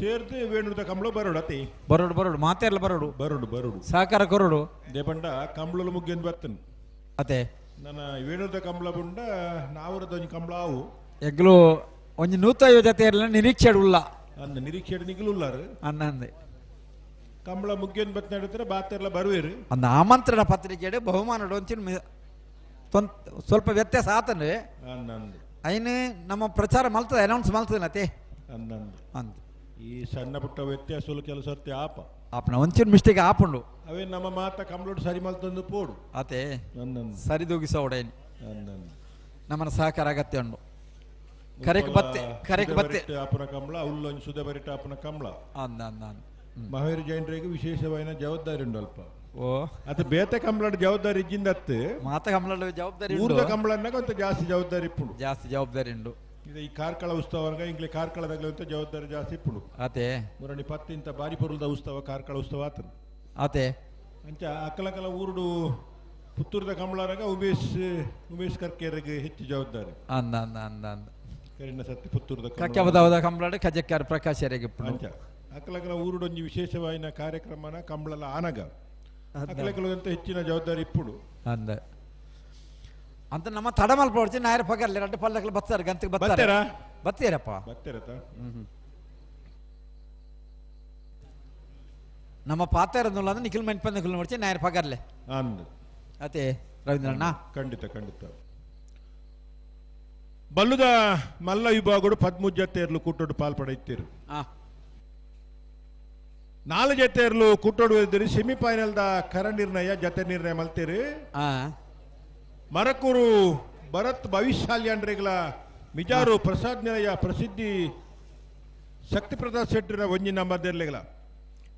ಸೇರ್ದು ವೇಣುದ ಕಂಬಳು ಬರೋಡು ಅತಿ ಬರೋಡು ಬರೋಡು ಮಾತೇರ್ಲ ಬರೋಡು ಬರೋಡು ಬರೋಡು ಸಹಕಾರ ಕೊರೋಡು ದೇಪಂಡ ಕಂಬಳು ಮುಗ್ಗಿಂದು ಬರ್ತೇನೆ ಅದೇ ನನ್ನ ವೇಣುದ ಕಂಬಳ ಬುಂಡ ನಾವುರದ ಒಂಜಿ ಕಂಬಳ ಆವು ಎಗ್ಲು ಒಂಜಿ 150 ಜೊತೆ ಇರಲ್ಲ ನಿರೀಕ್ಷೆ ಉಲ್ಲ ಅಂದ ನಿರೀಕ್ಷೆ ನಿಗಲು ಉಲ್ಲಾರು ಅನ್ನ ಅಂದೆ ಕಂಬಳ ಮುಗ್ಗಿನ ಬತ್ ನಡೀತಾರೆ ಬಾತೆಲ್ಲ ಬರುವೇರು ಅಂದ ಆಮಂತ್ರಣ ಪತ್ರಿಕೆ ಬಹುಮಾನ ಒಂಚಿನ ಸ್ವಲ್ಪ ವ್ಯತ್ಯಾಸ ಆತಂದ್ರೆ ಐನು ನಮ್ಮ ಪ್ರಚಾರ ಮಲ್ತದೆ ಅನೌನ್ಸ್ ಮಲ್ತದೆ ಅತೆ ಅಂದಂದು ಅಂದ ಈ ಸಣ್ಣ ಪುಟ್ಟ ವ್ಯತ್ಯಾಸ ಕೆಲಸ ಆಪ ಆಪನ ಒಂಚೂರು ಮಿಸ್ಟೇಕ್ ಆಪುಂಡು ಅವೇ ನಮ್ಮ ಮಾತ ಕಂಬಳೋಡು ಸರಿ ಮಲ್ತಂದು ಪೋಡು ಆತೆ ಸರಿ ದೂಗಿಸೋಡೇನು ನಮ್ಮನ್ನ ಸಹಕಾರ ಅಗತ್ಯ ಉಂಡು ಕರೆಕ್ ಬತ್ತೆ ಕರೆಕ್ ಬತ್ತೆ ಆಪನ ಕಂಬಳ ಉಲ್ಲೊಂಜಿ ಸುಧಾ ಬರಿಟ ಆಪನ ಕಂಬಳ ಅಂದ ಅಂದ ಮಹಾವೀರ ಜೈನರಿಗೆ ವಿಶೇಷವಾದ ಜವಾಬ್ದಾರಿ ಉಂಡು ಅಲ್ಪ ಓ ಅದು ಬೇತೆ ಕಂಬಳದ ಜವಾಬ್ದಾರಿ ಇಜ್ಜಿಂದ ಅತ್ತು ಮಾತ ಕಂಬಳದ ಜವಾಬ್ದಾರಿ ಊರ್ದ ಕಂಬಳನ್ನಾಗ ಅಂತ ಜಾಸ್ತಿ ಜವಾಬ್ದಾರಿ ಇಪ್ಪುಂಡು ಜಾಸ್ತಿ ಜವಾಬ್ದಾರಿ ಉಂಡು ಇದು ಈ ಕಾರ್ಕಳ ಉತ್ಸವ ಇಂಗ್ಲಿ ಕಾರ್ಕಳದಾಗಲಂತ ಜವಾಬ್ದಾರಿ ಜಾಸ್ತಿ ಇಪ್ಪುಂಡು ಆತೆ ಮುರಣಿ ಪತ್ತಿಂತ ಬಾರಿ ಪೊರುಲ್ದ ಉತ್ಸವ ಕಾರ್ಕಳ ಉತ್ಸವ ಆತನು ಆತೆ ಅಂಚ ಅಕ್ಕಲಕಲ ಊರುಡು ಪುತ್ತೂರದ ಕಂಬಳನಾಗ ಉಮೇಶ್ ಉಮೇಶ್ ಕರ್ಕೇರಿಗೆ ಹೆಚ್ಚು ಜವಾಬ್ದಾರಿ ಅಂದ ಅಂದ ಅಂದ ಅಂದ ಕರಿನ ಸತ್ಯ ಪುತ್ತೂರದ ಕಕ್ಕೆಬದವದ ಕಂಬಳಾಡು ಕಜಕ್ಕಾರ ಪ್ರಕಾಶರಿಗೆ ಅಂಚ ಅಕ್ಕಲಕಲ ಊರುಡೊಂಜಿ ವಿಶೇಷವಾಯಿನ ಕಾರ್ಯಕ್ರಮನ ಕಂಬಳಲ ಆನಗ ಅಕ್ಕಲಕಲದಂತ ಹೆಚ್ಚಿನ ಜವಾಬ್ದಾರಿ ಇಪ್ಪುಡು ಅಂದ ಅಂತ ನಮ್ಮ ತಡಮಲ್ ಪೋಡ್ಚಿ ನಾಯರ ಪಗರ್ಲಿ ರಡ್ಡು ಪಲ್ಲಕ್ಲು ಬತ್ತಾರೆ ಗಂತಿಗೆ ಬತ್ತಾರೆ ಬತ್ತೀರಪ್ಪ ಬತ್ತೀರತ್ತ ನಮ್ಮ ಪಾತ್ರ ಅಂದ್ರೆ ನಿಖಿಲ್ ಮೆಂಟ್ ನಿಖಿಲ್ ಮಾಡ್ಚಿ ನಾಯರ ಪಗರ್ಲೆ ಅಂದ ಅತೆ ರವೀಂದ್ರಣ್ಣ ಖಂಡಿತ ಖಂಡಿತ ಬಲ್ಲುದ ಮಲ್ಲ ವಿಭಾಗಡು 13 ಜೊತೆಯರ್ಲು ಕೂಟೋಡು ಪಾಲ್ಪಡೆಯುತ್ತೀರು. 4 ಜೊತೆಯರ್ಲು ಕೂಟೋಡು ಇದ್ದೀರಿ. ಸೆಮಿಫೈನಲ್ the ಕರ ನಿರ್ಣಯ ಜತೆ ನಿರ್ಣಯ ಮಲ್ತೀರಿ. ಮರಕೂರು ಭರತ್ ಭವಿಷ್ಯಾಲ್ಯಾಂಡ್ರಿಗಳ ಮಿಜಾರು ಪ್ರಸಾದ್ ನಿಲಯ ಪ್ರಸಿದ್ಧಿ ಶಕ್ತಿ ಪ್ರಸಾದ್ ಶೆಟ್ಟಿನ ಒಂಜಿ ನಂಬರ್ದಿರ್ಲಿಗಳ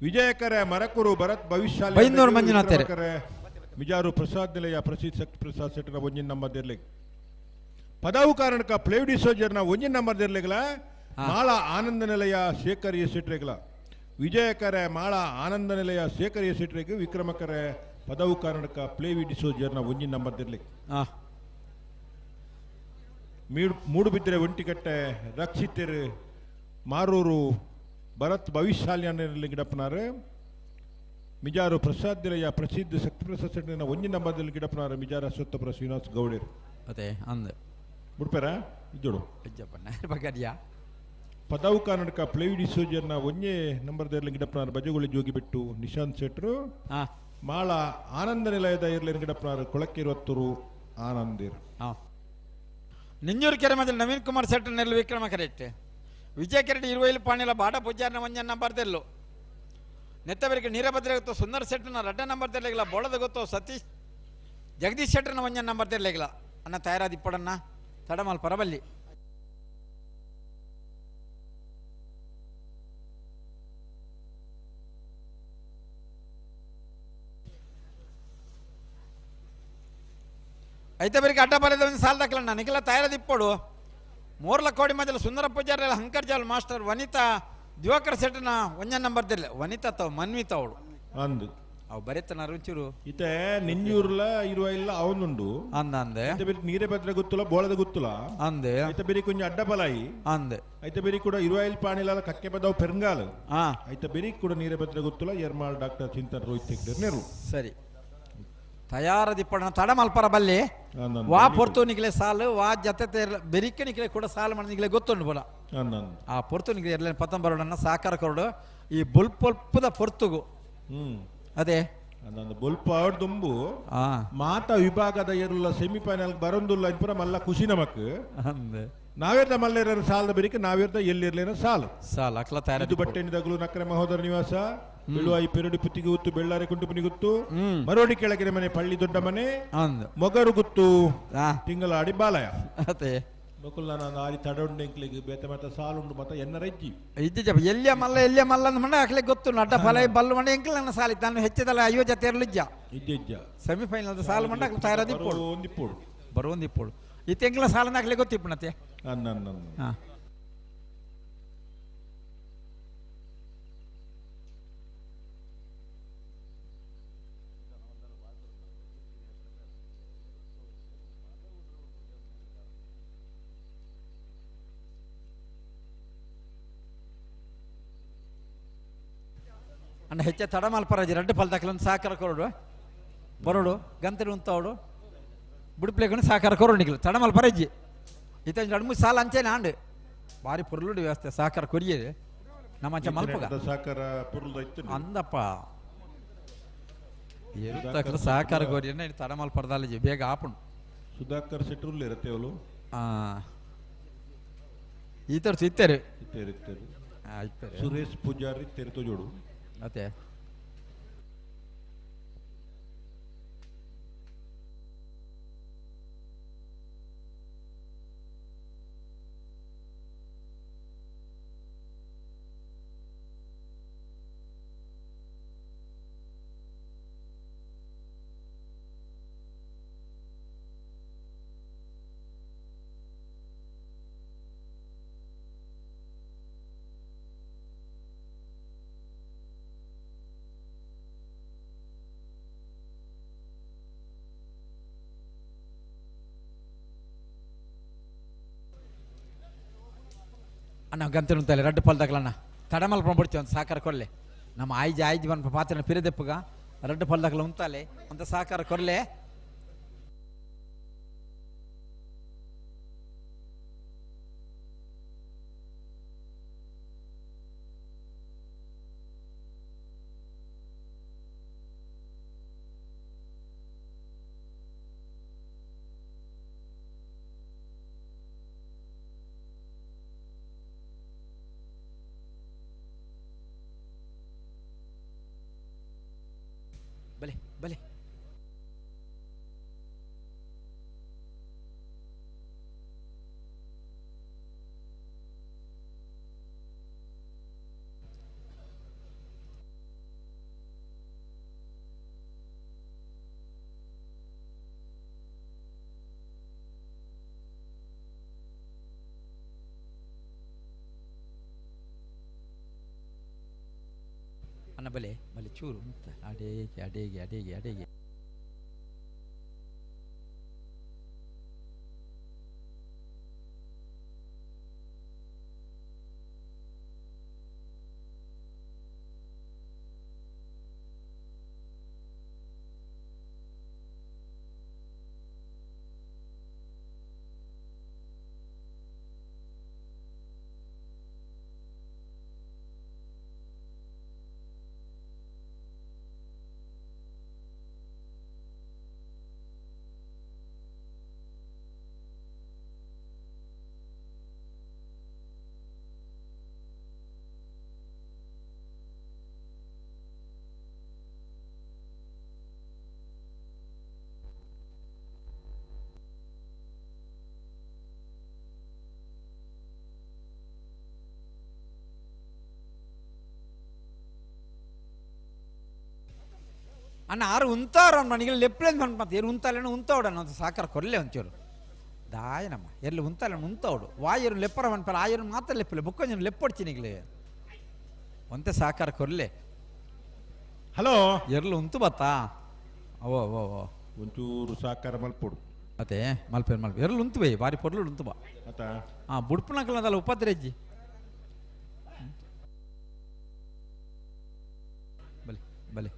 ವಿಜಯಕರೆ ಮರಕೂರು ಭರತ್ ಭವಿಷ್ಯಾಲ್ಯ ಮಿಜಾರು ಪ್ರಸಾದ್ ನಿಲಯ ಪ್ರಸಿದ್ಧ ಶಕ್ತಿ ಪ್ರಸಾದ್ ಶೆಟ್ಟಿನ ಒಂಜಿ ನಂಬರ್ದಿರ್ಲಿ ಪದವು ಕಾರಣಕ ಪ್ಲೇವಿಡಿ ಸೋಜರ್ನ ಒಂಜಿ ನಂಬರ್ದಿರ್ಲಿಗಳ ಮಾಳ ಆನಂದ ನಿಲಯ ಶೇಖರ್ ಎ ಶೆಟ್ರಿಗಳ ವಿಜಯಕರೆ ಮಾಳ ಆನಂದ ನಿಲಯ ಶೇಖರ್ ಎ ಶೆಟ್ರಿಗೆ ವಿಕ್ರಮಕರೆ ಪದವು ಕಾರಣಕ ಪ್ಲೇವಿಡಿ ಸೋಜರ್ನ ಒಂಜಿ ನಂಬರ್ದಿರ್ಲಿ ಮೂಡುಬಿದ್ರೆ ಒಂಟಿಕಟ್ಟೆ ರಕ್ಷಿತರು ಮಾರೂರು ಭರತ್ ಭವಿಷ್ಯಾಲ್ಯಾನಲ್ಲಿ ಗಿಡಪ್ಪನಾರು ಮಿಜಾರು ಪ್ರಸಾದ್ ನಿಲಯ ಪ್ರಸಿದ್ಧ ಶಕ್ತಿ ಪ್ರಸಾದ್ ಶೆಟ್ಟಿನ ಒಂಜಿ ನಂಬರ್ದಲ್ಲಿ ಗಿಡಪ್ಪನಾರು ಮಿಜಾರ ಅಶ್ವತ್ಥಪುರ ಶ್ರೀನಿವಾಸ್ ಗೌಡರು ಅದೇ ಅಂದ ಬಿಡ್ಪಾರ ಇದ್ದೋಡು ಪದವು ಕರ್ನಾಟಕ ಪ್ಲೇವಿಡಿ ಸೋಜರ್ನ ಒಂಜೇ ನಂಬರ್ದಲ್ಲಿ ಗಿಡಪ್ಪನಾರು ಬಜಗುಳಿ ಜೋಗಿಬಿಟ್ಟು ನಿಶಾಂತ್ ಶೆಟ್ರು ಮಾಳ ಆನಂದ ನಿಲಯದ ಇರ್ಲಿನ ಗಿಡಪ್ಪನಾರು ಕೊಳಕ್ಕಿರುವತ್ತೂರು ಆನಂದಿರ್. ನಿಂಜೂರು ಕೆರೆ ಮಧ್ಯೆ ನವೀನ್ ಕುಮಾರ್ ಶೆಟ್ಟರ್ ನೆಲ್ಲು ವಿಕ್ರಮ ಕರೆಕ್ಟ್ ವಿಜಯ ಕೆರೆಟ್ ಇರುವೈಲು ಪಾಣಿಲ ಬಾಡ ಪೂಜಾರನ ಒಂಜ ನಂಬರ್ ತೆಲ್ಲು ನೆತ್ತವರಿಗೆ ನೀರಭದ್ರ ಗೊತ್ತು ಸುಂದರ್ ಶೆಟ್ಟರ್ನ ರಡ್ಡ ನಂಬರ್ ತೆರಲಿಲ್ಲ ಬೋಳದ ಗೊತ್ತು ಸತೀಶ್ ಜಗದೀಶ್ ಶೆಟ್ಟರ್ನ ಒಂಜ ನಂಬರ್ ತೆರಲಿಲ್ಲ ಅನ್ನ ತಯಾರಾದಿಪ್ಪಡನ್ನ ತಡಮಲ್ ಪರಬಲ್ಲಿ అయితే ಬರಿಗೆ ಅಡ್ಡ ಬರೆದ ಒಂದು ಸಾಲ ದಾಖಲಣ್ಣ ನಿಖಿಲ ತಯಾರದಿಪ್ಪಡು ಮೋರ್ಲ ಕೋಡಿ ಮಧ್ಯೆ ಸುಂದರ ಪೂಜಾರಿ ಹಂಕರ್ಜಾಲ್ ಮಾಸ್ಟರ್ ವನಿತಾ ದಿವಾಕರ್ ಸೆಟ್ನ ಒಂಜ ನಂಬರ್ ದಿಲ್ಲ ವನಿತಾ ತಾವು ಮನ್ವಿತಾ ಅವಳು ಅಂದು ಅವು ಬರೆತನ ರುಚಿರು ಇತ್ತೆ ನಿಂಜೂರ್ಲ ಇರುವ ಇಲ್ಲ ಅವನುಂಡು ಅಂದ ಐತೆ ಬೇರೆ ನೀರೇ ಬದ್ರ ಗೊತ್ತುಲ ಬೋಳದ ಗೊತ್ತುಲ ಅಂದೆ ಐತೆ ಬೇರೆ ಕೊಂಚ ಅಡ್ಡ ಬಲಾಯಿ ಅಂದೆ ಐತೆ ಬೇರೆ ಕೂಡ ಇರುವಾಯಿಲ್ ಪಾಣಿಲಾಲ ಕಕ್ಕೆ ಬದವು ಪೆರಂಗಾಲ್ ಐತೆ ಬೇರೆ ಕೂಡ ನೀರೇ ಬದ್ರ ಗೊತ್ತುಲ ಎರ್ಮಾಳ್ ಡಾಕ್ಟರ್ ಚಿಂತನ್ ರೋಹಿತ್ ಹೆಗ್ಡೆ ನೆರು ಸರಿ ತಯಾರದಿಪ್ಪಣ ತಡ ಮಲ್ಪರ ಬಲ್ಲಿ ವಾ ಪೊರ್ತು ನಿಕ್ಲೆ ಸಾಲು ವಾ ಜತೆ ಬೆರಿಕೆ ನಿಕ್ಲೆ ಕೂಡ ಸಾಲು ಮಣ ನಿಕ್ಲೆ ಗೊತ್ತುಂಡು ಬೋಲ ಆ ಪೊರ್ತು ನಿಕ್ಲೆ ಎರ್ಲೇನು ಪತ್ತಂಬರೋಡನ್ನ ಸಾಕಾರ ಕೊರಡು ಈ ಬೊಲ್ಪೊಲ್ಪದ ಪೊರ್ತುಗು ಅದೇ ಅಂದಂದು ಬೊಲ್ಪ ದುಂಬು ಮಾತ ವಿಭಾಗದ ಎರುಲ್ಲ ಸೆಮಿಫೈನಲ್ ಬರೊಂದುಲ್ಲ ಪೂರ ಮಲ್ಲ ಖುಷಿ ನಮಕ್ ನಾವೇರ್ದ ಮಲ್ಲೇರ ಸಾಲದ ಬೆರಿಕೆ ನಾವೇರ್ದ ಎಲ್ಲಿರ್ಲೇನ ಸಾಲು ಸಾಲ ಅಕ್ಲ ತಯಾರ ಇದು ಬಟ್ಟೆನಿದಗಲು ನಕ್ರೆ ಮಹೋದರ ನಿವಾಸ ಬೆಳುವಾಯಿ ಪೆರಡಿ ಪುತ್ತಿಗೆ ಗುತ್ತು ಬೆಳ್ಳಾರಿ ಕುಂಟುಪುನಿ ಗುತ್ತು ಮರೋಡಿ ಕೆಳಗಿನ ಮನೆ ಪಳ್ಳಿ ದೊಡ್ಡ ಮನೆ ಮೊಗರು ಗುತ್ತು ತಿಂಗಳಾಡಿ ಬಾಲಯ ಅದೇ ಬಕುಲ್ ನಾನು ಆರಿ ತಡೊಂಡೆಂಕ್ಲಿಗೆ ಬೇತ ಮತ್ತ ಸಾಲುಂಡು ಮತ್ತ ಎನ್ನ ರಜ್ಜಿ ಇದ್ದ ಎಲ್ಲಿಯ ಮಲ್ಲ ಎಲ್ಲಿಯ ಮಲ್ಲ ಅಂದ ಮಂಡ ಅಕ್ಲೆ ಗೊತ್ತು ಅಡ್ಡ ಫಲ ಬಲ್ಲು ಮಂಡ ಎಂಕ್ಲ ನನ್ನ ಸಾಲಿ ನಾನು ಹೆಚ್ಚದಲ್ಲ ಅಯ್ಯೋ ಜತೆ ಇರ್ಲಿಜ್ಜ ಇಜ್ಜ ಸೆಮಿಫೈನಲ್ ಸಾಲು ಮಂಡ ಅಕ್ಲೆ ತಯಾರದಿಪ್ಪೋಡು ಒಂದಿಪ್ಪೋಡು ಬರುವಂದಿಪ್ಪೋಡು ಇತ್ತೆಂಕ್ಲ ಸಾಲನ ಅಕ್ಲೆ ಗೊತ್ತಿಪ್ಪಣತೆ ಹಾಂ ಅಣ್ಣ ಹೆಚ್ಚ ತಡ ಮಲ್ಪರಾಜಿ ರಡ್ಡು ಪಲ್ದಕ್ಲೊಂದು ಸಾಕಾರ ಕೊರಡು ಬರೋಡು ಗಂತರು ಉಂತಾವಡು ಬುಡುಪ್ಲೇಕೊಂಡು ಸಾಕಾರ ಕೊರಡು ನಿಕ್ಲು ತಡ ಮಲ್ಪರಜ್ಜಿ ಇತ್ತ ಎರಡು ಮೂರು ಸಾಲ ಅಂಚೆನೆ ಆಂಡು ಭಾರಿ ಪುರ್ಲುಡು ವ್ಯವಸ್ಥೆ ಸಾಕಾರ ಕೊರಿಯದೆ ನಮ್ಮ ಅಂಚೆ ಮಲ್ಪಗ ಸಾಕಾರ ಪುರ್ಲುದ ಇತ್ತು ಅಂದಪ್ಪ ಎರುತ್ತಕ್ಲು ಸಾಕಾರ ಕೊರಿಯನ್ನ ತಡ ಮಲ್ಪರ್ದಾಲಜಿ ಬೇಗ ಆಪುಂಡು ಸುಧಾಕರ್ ಶೆಟ್ರುಲ್ ಇರತ್ತೆ ಅವಳು ಈ ಥರ ಇತ್ತೇರು ಇತ್ತೇರು ಇತ್ತೇರು ಇತ್ತೇರು ಸುರೇಶ್ ಪೂಜಾರಿ ತೆರೆತು ಜೋಡು ಅದೇ ಅಣ್ಣ ಗಂತಲು ಉಂತಲ್ಲ ರಡ್ಡು ಪಲ್ದಕ್ಲಣ್ಣ ತಡಮಲ್ ಬಿಡ್ತೀವಿ ಒಂದು ಸಾಕಾರ ಕೊರ್ಲೆ ನಮ್ಮ ಆಯ್ಜಿ ಆಯ್ಜಿ ಬಂದ ಪಾತ್ರ ಪಿರಿದೆಪ್ಪಗ ರಡ್ಡು ಪಲ್ದಕ್ಲ ಉಂತಾಲೆ ಅಂತ ಸಾಕಾರ ಕೊರ್ಲೆ ಬಲೆ ಬಲೆ ಅಣ್ಣ ಬಲೆ ಬಲೆ ಚೂರು ಅಂತ ಅಡೇಗೆ ಅಡೇಗೆ ಅಡೇಗೆ ಅಡೇಗೆ ಅಣ್ಣ ಆರು ಉಂತಾವ್ರ ನನಗೆ ಲೆಪ್ಲೇನ್ ಮತ್ತೆ ಏನು ಉಂತಾಲೇನು ಉಂತಾವಡ ಅನ್ನೋದು ಸಾಕಾರ ಕೊರ್ಲೆ ಒಂಚೂರು ದಾಯನಮ್ಮ ಎಲ್ಲಿ ಉಂತಾಲೇನು ಉಂತಾವಡು ವಾಯರು ಲೆಪ್ಪರ ಮನ್ಪರ ಆಯರು ಮಾತ್ರ ಲೆಪ್ಪಲೆ ಬುಕ್ಕೊಂಜನ ಲೆಪ್ಪೊಡ್ಚಿನಿಗ್ಲೆ. ಒಂತೆ ಸಹಕಾರ ಕೊರ್ಲೆ. ಹಲೋ ಎರ್ಲು ಉಂತು ಬತ್ತಾ? ಅವೋ ಅವೋ ಅವೋ ಒಂಚೂರು ಸಹಕಾರ ಮಲ್ಪೊಡು. ಅದೇ ಮಲ್ಪೇರು ಮಲ್ಪ ಎರ್ಲು ಉಂತು ಬೈ ಬಾರಿ ಪೊರ್ಲು ಉಂತು ಬಾ. ಅತಾ ಹಾಂ ಬುಡ್ಪುನಕಲದಲ್ಲ ಉಪದ್ರೆಜ್ಜಿ. ಬಲೆ ಬಲೆ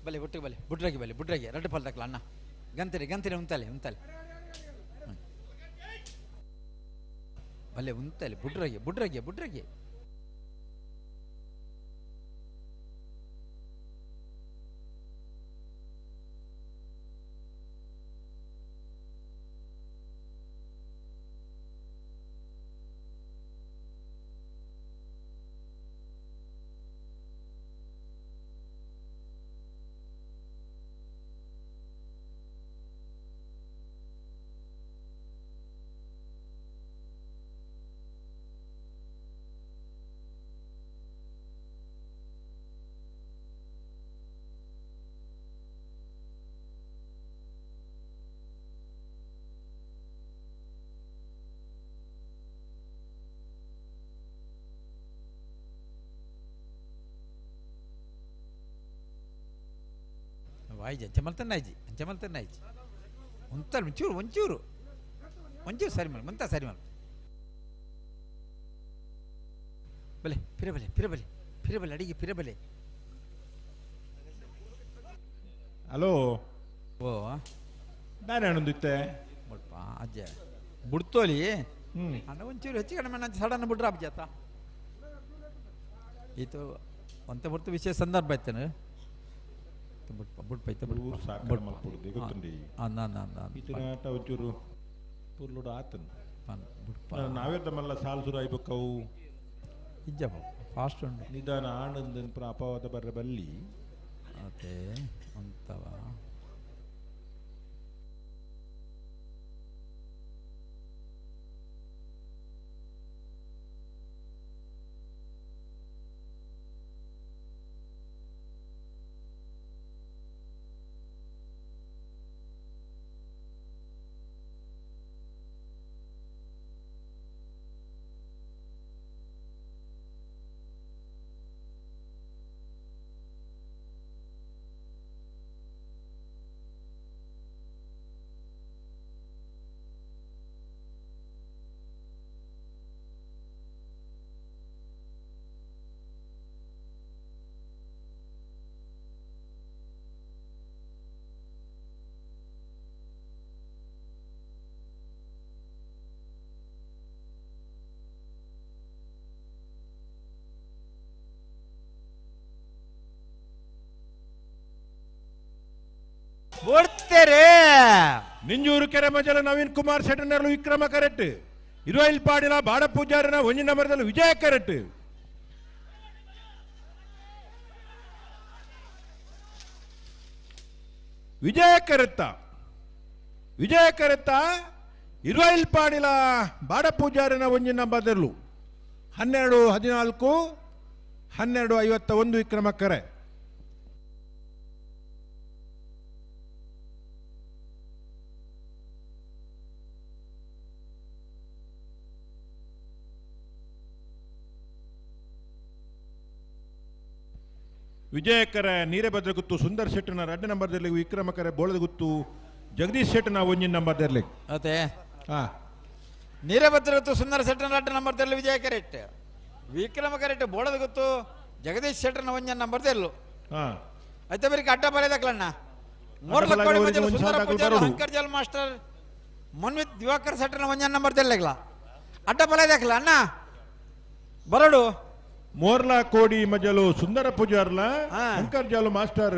ಬಲೆ ಒಟ್ಟಿಗೆ ಬಲೆ ಬುಡ್ರಾಗಿ ಬಲೆ ಬುಡ್ರಾಗಿ ರಡ್ಡು ಪಾಲ್ ತಕ್ಕಲ ಅಣ್ಣ ಗಂತಿರಿ ಗಂತಿರಿ ಉಂತಲೆ ಉಂತಲೆ ಬಲೆ ಉಂತಲೆ ಬುಡ್ರಾಗಿ ಬುಡ್ರಾಗಿ ಬುಡ್ರಾಗಿ ವಾಯ್ಜಿ ಅಂಚೆ ಅಂಚೆ ಮಲ್ತನ್ನ ಆಯ್ಜಿ ಒಂತರ ಒಂಚೂರು ಒಂಚೂರು ಒಂಚೂರು ಸರಿ ಮಲ್ ಮಂತ ಸರಿ ಮಲ್ ಬಲೆ ಪಿರಬಲೆ ಪಿರಬಲೆ ಪಿರಬಲೆ ಅಡಿಗೆ ಪಿರಬಲೆ. ಹಲೋ ಓ ದಾನೆ ಅಣ್ಣಂದಿತ್ತೆ ಬುಡ್ಪ ಅಜ್ಜೆ ಬುಡ್ತೋಲಿ ಅಣ್ಣ ಒಂಚೂರು ಹೆಚ್ಚು ಕಡಿಮೆ ನಾನು ಸಡನ್ ಬಿಡ್ರ ಅಬ್ಜಾತ ಈತು ಒಂತೆ ಹೊರ್ತು ವಿಶೇಷ ಸಂದರ್ಭ ಇತ್ತೇನು ಬುಡ್ಪ ಬುಡ್ಪ ಐತೆ ಬುಡ್ಪ ಸಾಕಾರ ಮಲ್ಪೊಡು ಗೊತ್ತುಂಡಿ ಅಂದ ಅಂದ ಅಂದ ಈತನ ಆಟ ಒಂಚೂರು ಪುರ್ಲುಡು ಆತನ್ ಬುಡ್ಪ ನಾವೇರ್ದ ಮಲ್ಲ ಸಾಲ್ ಸುರು ಆಯ್ಬೇಕವು ಇಜ್ಜಪ್ಪ ಫಾಸ್ಟ್ ಉಂಡು ನಿಧಾನ ಆನಂದನ್ ಪುರ ಅಪವಾದ ಬರ್ರ ಬಲ್ಲಿ ಅದೇ ಅಂತವ ಬೊಡ್ತೇರೆ ನಿಂಜೂರು ಕೆರೆ ಮಜಲ ನವೀನ್ ಕುಮಾರ್ ಶೆಟ್ಟನರ್ಲು ವಿಕ್ರಮ ಕರೆಕ್ಟ್ ಇರುವೈಲ್ ಪಾಡಿಲ ಬಾಡ ಪೂಜಾರಿನ ಒಂಜಿ ನಂಬರ್ದಲ್ಲಿ ವಿಜಯ ಕರೆಕ್ಟ್ ವಿಜಯ ಕರೆತ್ತ ವಿಜಯ ಕರೆತ್ತ ಇರುವೈಲ್ ಪಾಡಿಲ ಬಾಡ ಪೂಜಾರಿನ ಒಂಜಿ ನಂಬರ್ದಲ್ಲೂ 12 14 12:51 ವಿಕ್ರಮ ಕರೆ. ವಿಜಯಕರ ನೀರೇಭದ್ರ ಗುತ್ತು ಸುಂದರ್ ಶೆಟ್ಟನ 2 ನಂಬರ್ದಲ್ಲಿ ವಿಕ್ರಮಕರ ಬೋಳದ ಗುತ್ತು ಜಗದೀಶ್ ಶೆಟ್ಟನ 1 ನಂಬರ್ದಲ್ಲಿ. ಅದೇ ಹಾ ನೀರೇಭದ್ರ ಗುತ್ತು ಸುಂದರ್ ಶೆಟ್ಟನ 2 ನಂಬರ್ದಲ್ಲಿ ವಿಜಯ ಕರೆಕ್ಟ್ ವಿಕ್ರಮ ಕರೆಕ್ಟ್ ಬೋಳದ ಗುತ್ತು ಜಗದೀಶ್ ಶೆಟ್ಟನ 1 ನಂಬರ್ದಲ್ಲಿ. ಹಾ ಐತೆ ಬರೀ ಅಡ್ಡ ಬರೆದಕ್ಲಣ್ಣ ಮೋರ್ಲಕ್ಕೋಡಿ ಮಜಲು ಸುಂದರ ಪೂಜಾರಿ ಶಂಕರ್ ಜಲ್ ಮಾಸ್ಟರ್ ಮನ್ವಿತ್ ದಿವಾಕರ್ ಶೆಟ್ಟನ 1 ನಂಬರ್ದಲ್ಲಿ ಅಡ್ಡ ಬರೆದಕ್ಲ ಅಣ್ಣ ಬರಡು. ಮೋರ್ಲಾ ಕೋಡಿ ಮಜಲು ಸುಂದರ ಪೂಜಾರ್ಲ ಶಂಕರ್ ಜಾಲು ಮಾಸ್ಟರ್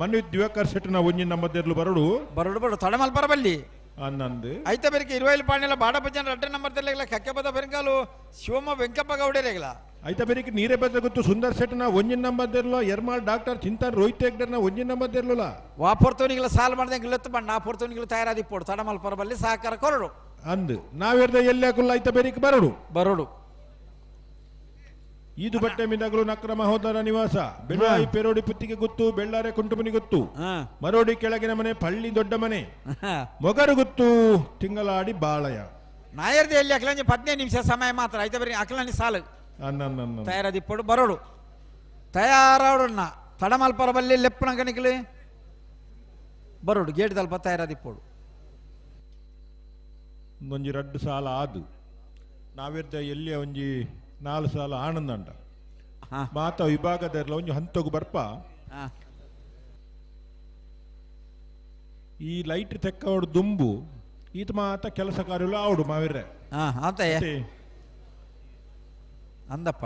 ಮನ್ವಿತ್ ದಿವಾಕರ್ ಶೆಟ್ಟನ 1 ನಂಬರ್ದಲ್ಲಿ ಬರಡು ಬರಡು ಬರಡು ತಡಮಲ್ ಬರಬಲ್ಲಿ ಆನಂದ್ ಐತೆ ಬೇರೆ ಇರುವೈಲ್ ಪಾಂಡೆಲ ಬಾಡಪಜನ 2 ನಂಬರ್ದಲ್ಲಿ ಕಕ್ಕೆಪದ ಬೆಂಗಾಲು ಶಿವಮ್ಮ ವೆಂಕಪ್ಪ ಗೌಡರೇಗಲ ಐತ ಬೇರೆ ನೀರೇ ಬದ್ರ ಗೊತ್ತು ಸುಂದರ್ ಶೆಟ್ಟನ 1 ನಂಬರ್ದಲ್ಲಿ ಎರ್ಮಾಲ್ ಡಾಕ್ಟರ್ ಚಿಂತನ್ ರೋಹಿತ್ ಹೆಗ್ಡರ್ನ 1 ನಂಬರ್ದಲ್ಲಿ ವಾಪೊರ್ತವನಿಗೆಲ್ಲ ಸಾಲ ಮಾಡ್ದಂಗೆ ಇಲ್ಲತ್ತು ಬಣ್ಣ ಆ ಪೊರ್ತವನಿಗೆಲ್ಲ ತಯಾರಾದಿ ಪೋಡು ತಡಮಲ್ ಪರಬಲ್ಲಿ ಸಹಕಾರ ಕೊರಡು ಅಂದ್ ನಾವೇರ್ದ ಎಲ್ಲಿ ಹಾಕುಲ್ಲ ಐತ ಬೇರೆ ಬರಡು ಬರಡು. ಈದು ಬಟ್ಟೆ ಮಿಂದಗಳು ನಕ್ರ ಮಹೋದರ ನಿವಾಸ ಬೆಳ್ಳಾಯಿ ಪೆರೋಡಿ ಪುತ್ತಿಗೆ ಗುತ್ತು ಬೆಳ್ಳಾರೆ ಕುಂಟುಮನಿ ಗುತ್ತು ಮರೋಡಿ ಕೆಳಗಿನ ಮನೆ ಪಳ್ಳಿ ದೊಡ್ಡ ಮನೆ ಮೊಗರು ಗುತ್ತು ತಿಂಗಳಾಡಿ ಬಾಳಯ ನಾಯರ್ದ ಎಲ್ಲಿ ಅಕ್ಲಂಜಿ 15 ನಿಮಿಷ ಸಮಯ ಮಾತ್ರ ಐತೆ ಬರೀ ಅಕ್ಲಂಜಿ ಸಾಲು ತಯಾರಾದಿಪ್ಪಡು ಬರೋಡು ತಯಾರಾಡೋಣ ತಡಮಲ್ಪರ ಬಲ್ಲಿ ಲೆಪ್ಪನ ಗಣಿಕಲಿ ಬರೋಡು ಗೇಟ್ ದಲ್ಪ ತಯಾರಾದಿಪ್ಪಡು ಒಂಜಿ 2 ಸಾಲ ಆದು ನಾವಿರ್ದ ಎಲ್ಲಿಯ ಒಂಜಿ 4 ಸಾಲ ಆನಂದಂಡ ಮಾತ ವಿಭಾಗದ ಒಂಜಿ ಹಂತಗು ಬರ್ಪ ಈ ಲೈಟ್ ತೆಕ್ಕವಡು ದುಂಬು ಈತ ಮಾತ ಕೆಲಸ ಕಾರ್ಯಗಳು ಆವಡು ಮಾವಿರ್ರೆ ಅಂದಪ್ಪ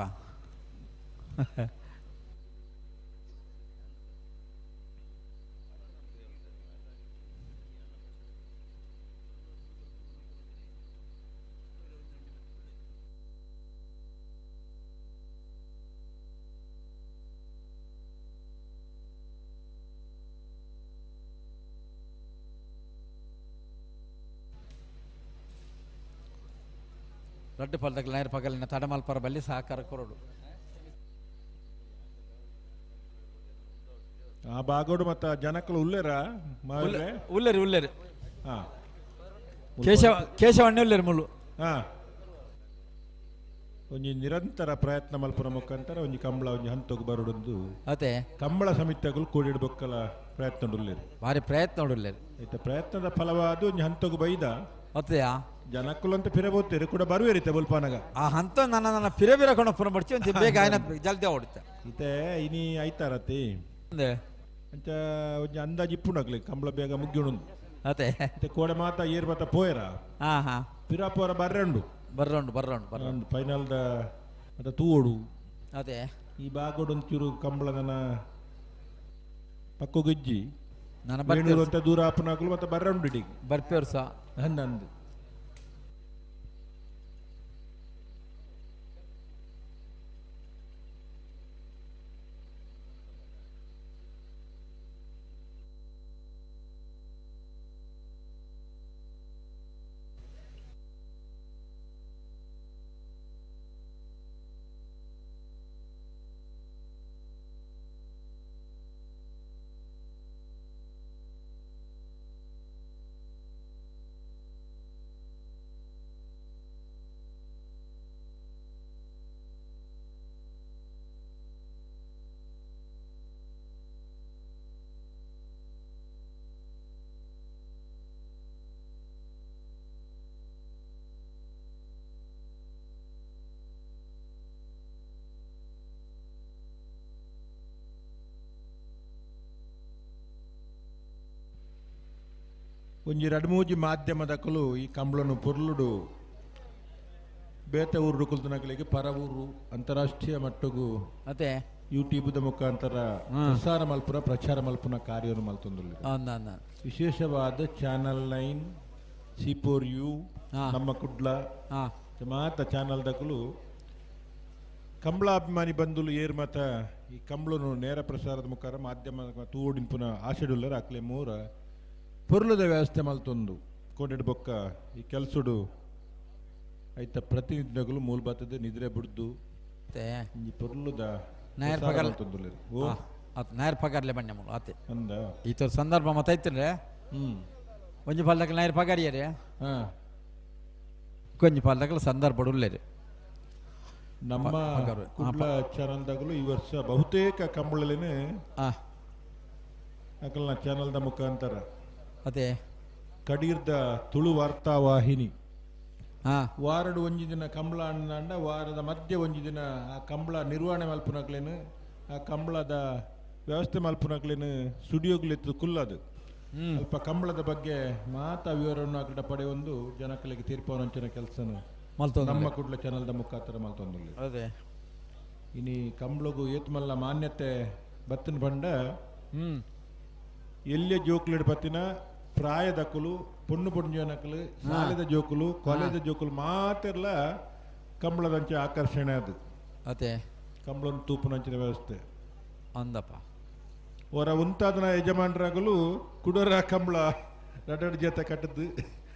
ರಡ್ಡು ಪಲ್ದಕ್ಕೆ ನೇರ ಪಗಲಿನ ತಡಮಲ್ಪರ ಬಲ್ಲಿ ಸಹಕಾರ ಕೊರಡು ಆ ಬಾಗೋಡು ಮತ್ತ ಜನಕ್ಕಲು ಉಲ್ಲೇರ ಉಲ್ಲೇರಿ ಉಲ್ಲೇರಿ ಕೇಶವ ಕೇಶವಣ್ಣ ಉಲ್ಲೇರಿ ಮುಳ್ಳು. ಹಾ ಒಂಜಿ ನಿರಂತರ ಪ್ರಯತ್ನ ಮಲ್ಪುನ ಮುಖಾಂತರ ಒಂಜಿ ಕಂಬಳ ಒಂಜಿ ಹಂತಗು ಬರೋಡೊಂದು ಅದೇ ಕಂಬಳ ಸಮಿತಿಗಳು ಕೂಡಿಡ್ಬೇಕಲ್ಲ ಪ್ರಯತ್ನ ಉಲ್ಲೇರಿ ಭಾರಿ ಪ್ರಯತ್ನ ಉಲ್ಲೇರಿ ಐತ ಪ್ರಯತ್ನದ ಫಲವಾದ ಒಂಜಿ ಹಂತಗು ಬೈದ ಅತ್ತೆಯಾ ಜನಕ್ಕುಲಂತ ಪಿರಬೋತೀರಿ ಕೂಡ ಬರುವೇರಿತೆ ಬಲ್ಪಾನಗ ಆ ಹಂತ ನನ್ನ ನನ್ನ ಪಿರೆ ಬಿರ ಕೊಂಡು ಪುನಃ ಬಡ್ಚಿ ಒಂಚೂರು ಬೇಗ ಆಯ್ನ ಜಲ್ದಿ ಓಡುತ್ತೆ ಇತ್ತೆ ಇನಿ ಐತಾರತಿ ಅಂಚ ಒಂಜಿ ಅಂದಾಜು ಇಪ್ಪುಂಡು ಕಂಬಳ ಬೇಗ ಮುಗ್ಯುಣು ಅತೆ. ಕೋಡೆ ಮಾತ ಏರ್ ಮಾತ ಪೋಯರ. ಹಾ ಹಾ. ಪಿರ ಪೋರ ಬರ್ರಂಡು. ಬರ್ರಂಡು ಬರ್ರಂಡು ಬರ್ರಂಡು. ಫೈನಲ್ದ ಮತ್ತ ತೂವೋಡು. ಅದೇ. ಈ ಬಾಗೋಡು ಒಂಚೂರು ಕಂಬಳದನ ಪಕ್ಕೊಗಿಜ್ಜಿ. ನಾನು ವೇಣೂರು ಅಂತ ದೂರ ಆಪನಾಕಲು ಮತ್ತೆ ಬರ್ರಂಡು ಇಡೀ. ಬರ್ಪೇರು ಸಹ. ಹನ್ನೊಂದು. ಒಂಜಿ ರಡ್ಮೂಜಿ ಮಾಧ್ಯಮದಕಲು ಈ ಕಂಬಳನು ಪೊರ್ಲುಡು ಬೇತೆ ಊರು ಕುಲ್ತನಕಲಿಗೆ ಪರ ಊರು ಅಂತಾರಾಷ್ಟ್ರೀಯ ಮಟ್ಟಗೂ ಅತೆ ಯೂಟ್ಯೂಬ್ದ ಮುಖಾಂತರ ಪ್ರಸಾರ ಮಲ್ಪುನ ಪ್ರಚಾರ ಮಲ್ಪುನ ಕಾರ್ಯವನ್ನು ಮಲ್ತೊಂದುಲ್ಲ. ವಿಶೇಷವಾದ ಚಾನಲ್ 9 C4U ನಮ್ಮ ಕುಡ್ಲ ಮಾತ ಚಾನಲ್ ದಕಲು ಕಂಬಳ ಅಭಿಮಾನಿ ಬಂಧುಲು ಏರ್ ಮತ ಈ ಕಂಬಳನು ನೇರ ಪ್ರಸಾರದ ಮುಖಾಂತರ ಮಾಧ್ಯಮ ತೂಡಿಂಪುನ ಆಶೆಡುಲ್ಲರ ಅಕ್ಲೆ ಮೂರ ಪೊರ್ಲುದ ವ್ಯವಸ್ಥೆ ಮಲ್ತೊಂದು ಕೋಟೆಡ್ ಬೊಕ್ಕ ಈ ಕೆಲಸಡು ಐತ ಪ್ರತಿನಿಧಿಗಳು ಮೂಲ ಬತ್ತದ ನಿದ್ರೆ ಬಿಡ್ದು ಈ ಪೊರ್ಲುದ ನಾಯರ್ ಪಗರ್ ಓ ಆತ್ ನಾಯರ್ ಪಗರ್ಲೆ ಬಣ್ಣ ಮೂಲ ಆತೆ ಅಂದ ಈ ತರ ಸಂದರ್ಭ ಮತ್ತೈತ್ರೆ ಒಂಜಿ ಪಾಲ್ದಕಲ್ ನಾಯರ್ ಪಗಾರಿಯರೆ ಕೊಂಜಿ ಪಾಲ್ದಕಲ್ ಸಂದರ್ಭ ಉಲ್ಲೇರಿ. ನಮ್ಮ ಕುಡ್ಲ ಚಾನಲ್ದಾಗಲೂ ಈ ವರ್ಷ ಬಹುತೇಕ ಕಂಬಳಲೇನೆ ಅಕಲ್ನ ಚಾನಲ್ದ ಮುಖಾಂತರ ಅದೇ ಕಡೀರ್ದ ತುಳು ವಾರ್ತಾ ವಾಹಿನಿ ವಾರಡು ಒಂಜಿ ದಿನ ಕಂಬಳ ಅಣ್ಣಂಡ ವಾರದ ಮಧ್ಯೆ ಒಂಜಿ ದಿನ ಆ ಕಂಬಳ ನಿರ್ವಹಣೆ ಮಲ್ಪುನಕ್ಲೇನು ಆ ಕಂಬಳದ ವ್ಯವಸ್ಥೆ ಮಲ್ಪುನಕ್ಲೇನು ಸ್ಟುಡಿಯೋಗ್ಲಿತ್ತು ಕುಲ್ಲದು ಅಲ್ಪ ಕಂಬಳದ ಬಗ್ಗೆ ಮಾತಾ ವಿವರವನ್ನು ಆ ಕಡೆ ಪಡೆಯೊಂದು ಜನಕಲಿಗೆ ತೀರ್ಪವನಂಚಿನ ಕೆಲಸನ ನಮ್ಮ ಕುಡ್ಲ ಚಾನಲ್ದ ಮುಖಾಂತರ ಮಲ್ತೊಂದು. ಅದೇ ಇನಿ ಕಂಬಳಗು ಏತ್ಮಲ್ಲ ಮಾನ್ಯತೆ ಬತ್ತಿನ ಬಂಡ ಎಲ್ಲಿಯ ಜೋಕ್ಲಿಡ್ ಬತ್ತಿನ ಪ್ರಾಯದಕುಲು ಪೊಣ್ಣು ಪೊಣ್ಣು ಜನಕಲು ಶಾಲೆದ ಜೋಕುಲು ಕಾಲೇಜದ ಜೋಕುಲು ಮಾತೆಲ್ಲ ಕಂಬಳದಂಚೆ ಆಕರ್ಷಣೆ ಅದು. ಅದೇ ಕಂಬಳನ ತೂಪುನಂಚಿನ ವ್ಯವಸ್ಥೆ ಅಂದಪ್ಪ ಅವರ ಉಂತಾದನ ಯಜಮಾನರಾಗಲು ಕುಡೋರ ಕಂಬಳ ರಡಡ್ ಜೊತೆ ಕಟ್ಟದ್ದು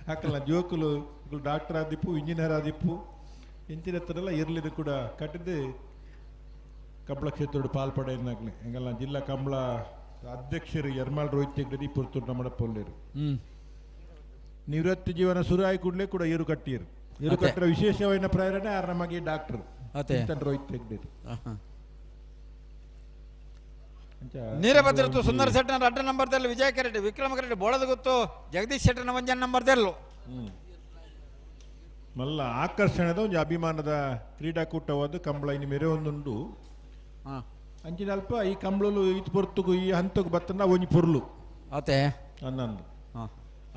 ಹಾಕಲ್ಲ ಜೋಕುಲು ಡಾಕ್ಟರ್ ಆದಿಪ್ಪು ಇಂಜಿನಿಯರ್ ಆದಿಪ್ಪು ಇಂಚಿನ ಹತ್ರಲ್ಲ ಇರ್ಲಿದ್ದು ಕೂಡ ಕಟ್ಟಿದ್ದು ಕಂಬಳ ಕ್ಷೇತ್ರದ ಪಾಲ್ಪಡೆಯನ್ನಾಗಲಿ ಹೆಂಗಲ್ಲ ಜಿಲ್ಲಾ ಕಂಬಳ ಅಧ್ಯಕ್ಷರು ಯರ್ಮಾಳ್ ರೋಹಿತ್ ಹೆಗ್ಡೆ ಪುರ್ತೂರು ನಮ್ಮ ಪೊಲ್ಲೇರು ನಿವೃತ್ತಿ ಜೀವನ ಸುರಾಯಿ ಕೂಡಲೇ ಕೂಡ ಏರು ಕಟ್ಟಿಯರು. ಏರು ಕಟ್ಟರ ವಿಶೇಷವಾದ ಪ್ರೇರಣೆ ಆರ್ ನಮಗೆ ಡಾಕ್ಟರ್ ರೋಹಿತ್ ಹೆಗ್ಡೆ. ನೀರಭದ್ರತ್ತು ಸುಂದರ ಶೆಟ್ಟನ ಅಡ್ಡ ನಂಬರ್ ತೆರಲು ವಿಜಯ ಕರೆಡ್ಡಿ ವಿಕ್ರಮ ಕರೆಡ್ಡಿ ಬೋಳದ ಗೊತ್ತು ಜಗದೀಶ್ ಶೆಟ್ಟನ ಒಂಜನ್ ನಂಬರ್ ತೆರಲು. ಮಲ್ಲ ಆಕರ್ಷಣೆದ ಒಂದು ಅಭಿಮಾನದ ಕ್ರೀಡಾಕೂಟವಾದ ಕಂಬಳ ಇನ್ನು ಮೇರೆ ಒಂದುಂಡು ಅಂಚಿನ ಅಲ್ಪ ಈ ಕಂಬಳಲು ಈತ್ ಪೊರ್ತುಗು ಈ ಹಂತకు ಬತ್ತನ ಒಂಜಿ ಪೊರ್ಲು ಅತೆ ಅನ್ನಂದು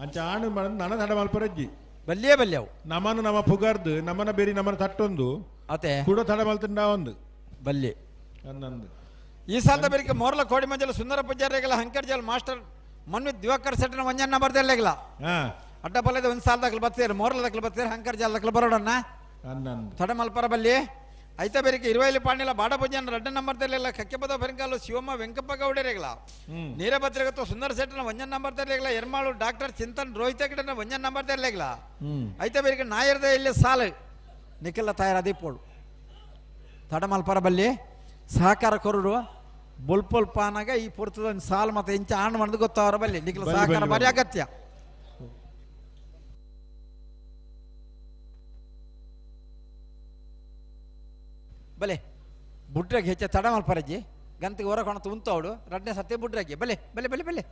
ಅಂಚ ಆಣು ನನ ತಡ ಮಲ್ಪರಜ್ಜಿ ಬಲ್ಲಿಯೇ ಬಲ್ಯವು ನಮನು ನಮ್ಮ ಪುಗಾರ್ದು ನಮನ ಬೇರಿ ನಮನ ತಟ್ಟೊಂದು ಅತೆ ಕೂಡ ತಡ ಮಲ್ತಂಡ ಒಂದು ಬಲ್ಲಿ ಅನ್ನಂದು. ಈ ಸಾಲದ ಬೇರಿಕೆ ಮೋರ್ಲ ಕೋಡಿ ಮಂಜಲ ಸುಂದರ ಪೂಜಾರಿಗಳ ಹಂಕರ್ಜಲ್ ಮಾಸ್ಟರ್ ಮನ್ವಿ ದಿವಾಕರ್ ಸೆಟ್ಟನ ಒಂಜನ್ನ ಬರ್ದೆಲ್ಲ ಅಡ್ಡ ಪಲ್ಲದ ಒಂದು ಸಾಲದಾಗಲು ಬರ್ತೀರಿ ಮೋರ್ಲದಕ್ಕಲು ಬರ್ತೀರಿ ಹಂಕರ್ ಜಾಲದಕ್ಕಲು ಬರೋಡನ್ನ ತಡ ಮಲ್ಪರ ಬಲ್ಲಿ ಐತ ಬೇರಿಕೆ ಇರುವೈಲಿ ಪಾಂಡಿಲ ಬಾಡ ಪೂಜಾನ ರಡ್ಡ ನಂಬರ್ ತೆರಲಿಲ್ಲ ಕಕ್ಕೆಪದ ಬೆರಂಗಾಲು ಶಿವಮ್ಮ ವೆಂಕಪ್ಪ ಗೌಡರಿಗಳ ನೀರಭದ್ರಗತ್ವ ಸುಂದರ ಸೆಟ್ಟನ ಒಂಜನ್ ನಂಬರ್ ತೆರಲಿಲ್ಲ ಎರ್ಮಾಳು ಡಾಕ್ಟರ್ ಚಿಂತನ್ ರೋಹಿತ ಗಿಡನ ಒಂಜನ್ ನಂಬರ್ ತೆರಲಿಲ್ಲ ಐತ ಬೇರಿಕೆ ನಾಯರ್ದ ಇಲ್ಲಿ ಸಾಲು ನಿಖಿಲ ತಾಯರ ದೀಪೋಳು ತಡ ಮಲ್ಪರ ಬಲ್ಲಿ ಸಹಕಾರ ಕೊರಡು ಬೊಲ್ಪೊಲ್ ಪಾನಾಗ ಈ ಪೊರ್ತದ ಒಂದು ಸಾಲು ಮತ್ತೆ ಇಂಚ ಆಣ್ ಮಾಡಿದ್ ಗೊತ್ತವರ ಬಲ್ಲಿ ನಿಖಿಲ ಸಹಕಾರ ಭಾರಿ ಅಗತ್ಯ. ಬಲೆ ಬುಡ್ರಾಗಿ ಹೆಚ್ಚ ತಡ ಮಲ್ಪರಜ್ಜಿ ಗಂತಿಗೆ ಹೊರ ಕೊಣತು ಉಂತವಡು ರಡ್ನೇ ಸತ್ಯ ಬುಡ್ರಾಗಿ ಬಲೆ ಬಲೆ ಬಲೆ ಬಲೆ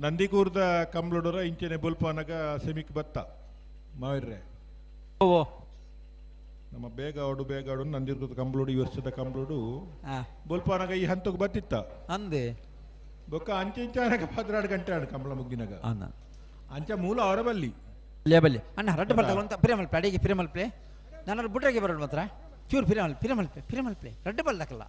ನಂದಿಕೂರ್ದ ಕಂಬ್ಲುಡರ ಇಂಚೆನೆ ಬೊಲ್ಪನಗ ಸೆಮಿಕ್ ಬತ್ತ ಮಾವಿರ್ರೆ ಓ ನಮ್ಮ ಬೇಗ ಆಡು ಬೇಗ ಆಡು ನಂದಿರ್ಕದ ಕಂಬ್ಲುಡು ಈ ವರ್ಷದ ಕಂಬ್ಲುಡು ಬೊಲ್ಪನಗ ಈ ಹಂತಕ್ಕೆ ಬತ್ತಿತ್ತ ಅಂದೆ ಬೊಕ್ಕ ಅಂಚೆ ಇಂಚಾನಗ 12 ಗಂಟೆ ಆಡು ಕಂಬಳ ಮುಗ್ಗಿನಾಗ ಅಂಚ ಮೂಲ ಅವರ ಬಲ್ಲಿ ಲೇಬಲ್ಲಿ ಅಣ್ಣ ರಡ್ಡು ಬರ್ತಾಗ ಅಂತ ಪಿರಮಲ್ಪೆ ಅಡಿಗೆ ಪಿರಮಲ್ಪೆ ನಾನು ಬುಡ್ರಗೆ ಬರೋಣ ಮಾತ್ರ ಚೂರು ಪಿರಮಲ್ ಪಿರಮಲ್ಪೆ ಪಿರಮಲ್ಪೆ ರಡ್ಡು ಬಲ್ದಕ್ಕಲ್ಲ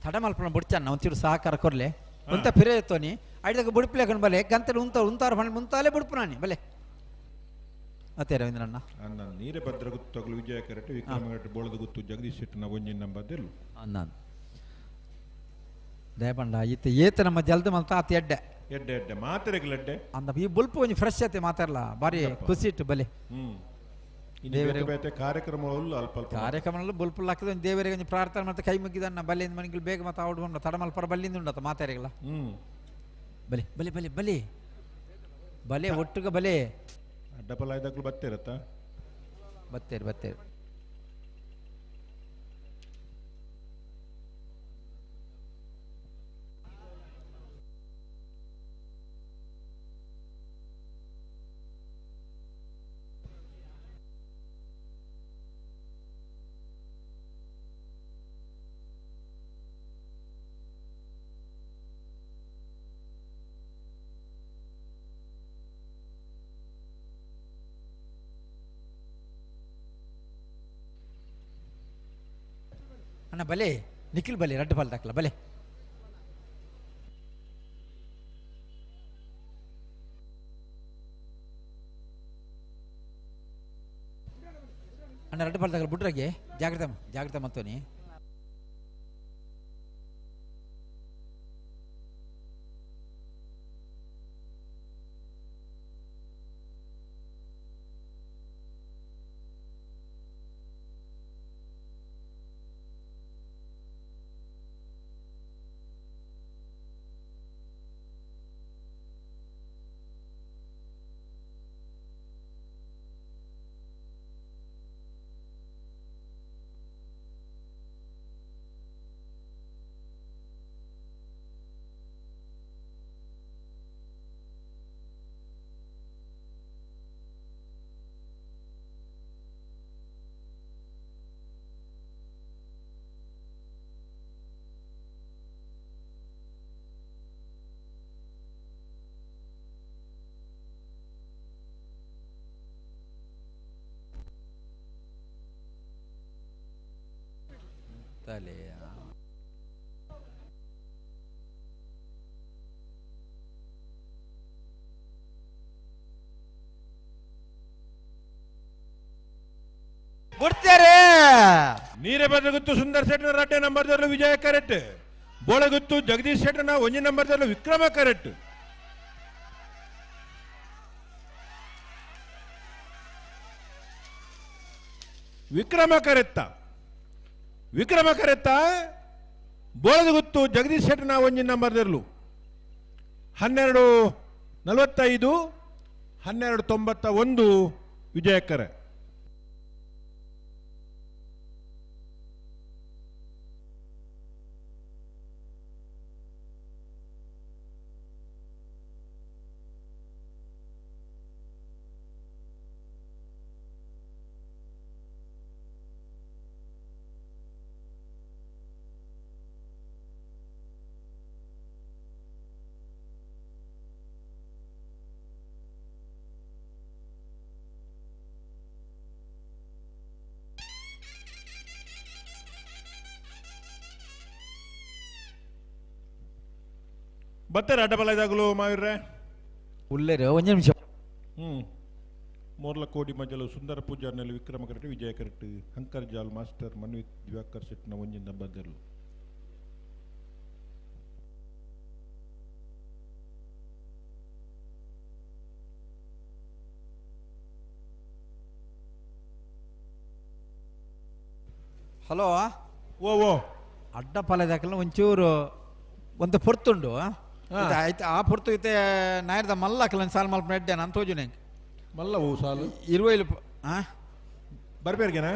ತಡಮಲ್ಪನ ಬುಡ್ಚನ್ನ ಒಂಚೂರು ಸಹಕಾರ ಕೊರ್ಲೆ ಉಂತ ಪಿರೆ ಎತ್ತೋನಿ ಅಡಿದಾಗ ಬುಡ್ಪ್ಲೆ ಹಾಕೊಂಡು ಬಲೆ ಗಂತಲು ಉಂತ ಉಂತಾರು ಬಣ್ಣ ಮುಂತಾಲೆ ಬುಡ್ಪು ನಾನಿ ಬಲೆ ಅತ್ತೆ ರವೀಂದ್ರಣ್ಣ ಅಣ್ಣ ನೀರೇ ಭದ್ರ ಗುತ್ತಗಲು ವಿಜಯ ಕರೆಕ್ಟ್ ವಿಕ್ರಮ ಕರೆಕ್ಟ್ ಬೋಳದ ಗುತ್ತು ಜಗದೀಶ್ ಶೆಟ್ಟನ ಒಂಜಿನ ನಂಬದಿಲ್ಲ ಅಣ್ಣ ದಯಪಂಡ ಈತ ಏತ ನಮ್ಮ ಜಲ್ದ ಮಲ್ತ ಆತ ಎಡ್ಡೆ ಎಡ್ಡೆ ಎಡ್ಡೆ ಮಾತೆರೆಗ್ಲ ಎಡ್ಡೆ ಅಂದ ಈ ಬುಲ್ಪು ಒಂಜಿ ಫ್ರೆಶ್ ಐತೆ ಮಾತಾಡಲ್ಲ ಬಾರಿ ಖುಷಿ ಇಟ್ಟು ಬಲೆ ಬೇತೆ ಕಾರ್ಯಕ್ರಮ ಅಲ್ಪ ಅಲ್ಪ ಕಾರ್ಯಕ್ರಮ ಬುಲ್ಪುಲ್ ಹಾಕಿದ ಒಂದು ದೇವರಿಗೆ ಒಂಜಿ ಪ್ರಾರ್ಥನೆ ಮತ್ತೆ ಕೈ ಮುಗಿದನ್ನ ಬಲ್ಲಿಂದ ಮನೆಗೆ ಬೇಗ ಮತ್ತೆ ಔಡ್ ಬಂದ ತಡಮಲ್ಪರ ಬಲ್ಲಿಂದ ಉಂಡತ ಮಾತಾರಿಗಲ್ಲ ಬಲೆ ಬಲೆ ಬಲೆ ಬಲೆ ಬಲೆ ಒಟ್ಟುಗ ಬಲೆ ಅಡ್ಡಪಲ ಐದಕ್ಲು ಬತ್ತೇರತ್ತ ಬತ್ತೇರಿ ಬತ್ತೇರಿ ಅಣ್ಣ ಬಲೆ ನಿಖಿಲ್ ಬಲೆ ರಡ್ಡು ಬಾಲ್ ದಾಖಲ ಬಲೆ ಅಣ್ಣ ರಡ್ಡು ಬಾಲ್ ದಾಖಲ ಬುಡ್ರಾಗೆ ಜಾಗ್ರತೆ ಜಾಗ್ರತೆ ಮತ್ತೋನಿ ತಲೆ ಬಿಡ್ತಾರೆ ನೀರೇ ಗುತ್ತು ಸುಂದರ್ ಶೆಟ್ಟನ ರಡ್ಡೆ ನಂಬರ್ದಲ್ಲೂ ವಿಜಯ ಕರೆಕ್ಟ್ ಬೋಳಗುತ್ತು ಜಗದೀಶ್ ಶೆಟ್ಟನ ಒಂಜಿ ನಂಬರ್ದಲ್ಲೂ ವಿಕ್ರಮ ಕರೆಕ್ಟ್ ವಿಕ್ರಮ ಕರೆತ್ತ ವಿಕ್ರಮ ಕರೆತ್ತ ಬೋಳದಗುತ್ತು ಜಗದೀಶ್ ಶೆಟ್ಟನ ಒಂಜಿ ನಂಬರ್ದಲ್ಲೂ 12:45 12:91 ವಿಜಯಕರೆ. ಬತ್ತಾರೆ ಅಡ್ಡಬಲ ಇದಾಗಲು ಮಾವಿರ್ರೆ ಉಲ್ಲೇರು ಒಂಜಿ ನಿಮಿಷ. ಮೋರ್ಲ ಕೋಡಿ ಮಜಲು ಸುಂದರ ಪೂಜಾರ್ನಲ್ಲಿ ವಿಕ್ರಮ ಕರೆಕ್ಟ್ ವಿಜಯ ಕರೆಕ್ಟ್ ಹಂಕರ್ ಜಾಲ್ ಮಾಸ್ಟರ್ ಮನ್ವಿತ್ ದಿವಾಕರ್ ಶೆಟ್ನ ಒಂಜಿನ ಬದಲು. ಹಲೋ ಓ ಓ ಅಡ್ಡ ಪಾಲದಾಕಲ್ಲ ಒಂಚೂರು ಒಂದು ಪೊರ್ತುಂಡು ಆಯ್ತು. ಆ ಪೊರ್ತು ಇತ್ತೆ ನಾಯರ್ದ ಮಲ್ಲ ಹಾಕಲ್ಲ ಸಾಲು ಮಲ್ಪ ನೆಡ್ಡೆ ನಾನು ತೋಜುನೆ ಮಲ್ಲ ಹೂ ಸಾಲು ಇರುವೈಲು ಆ ಬರ್ಬೇರ್ಗೆನಾ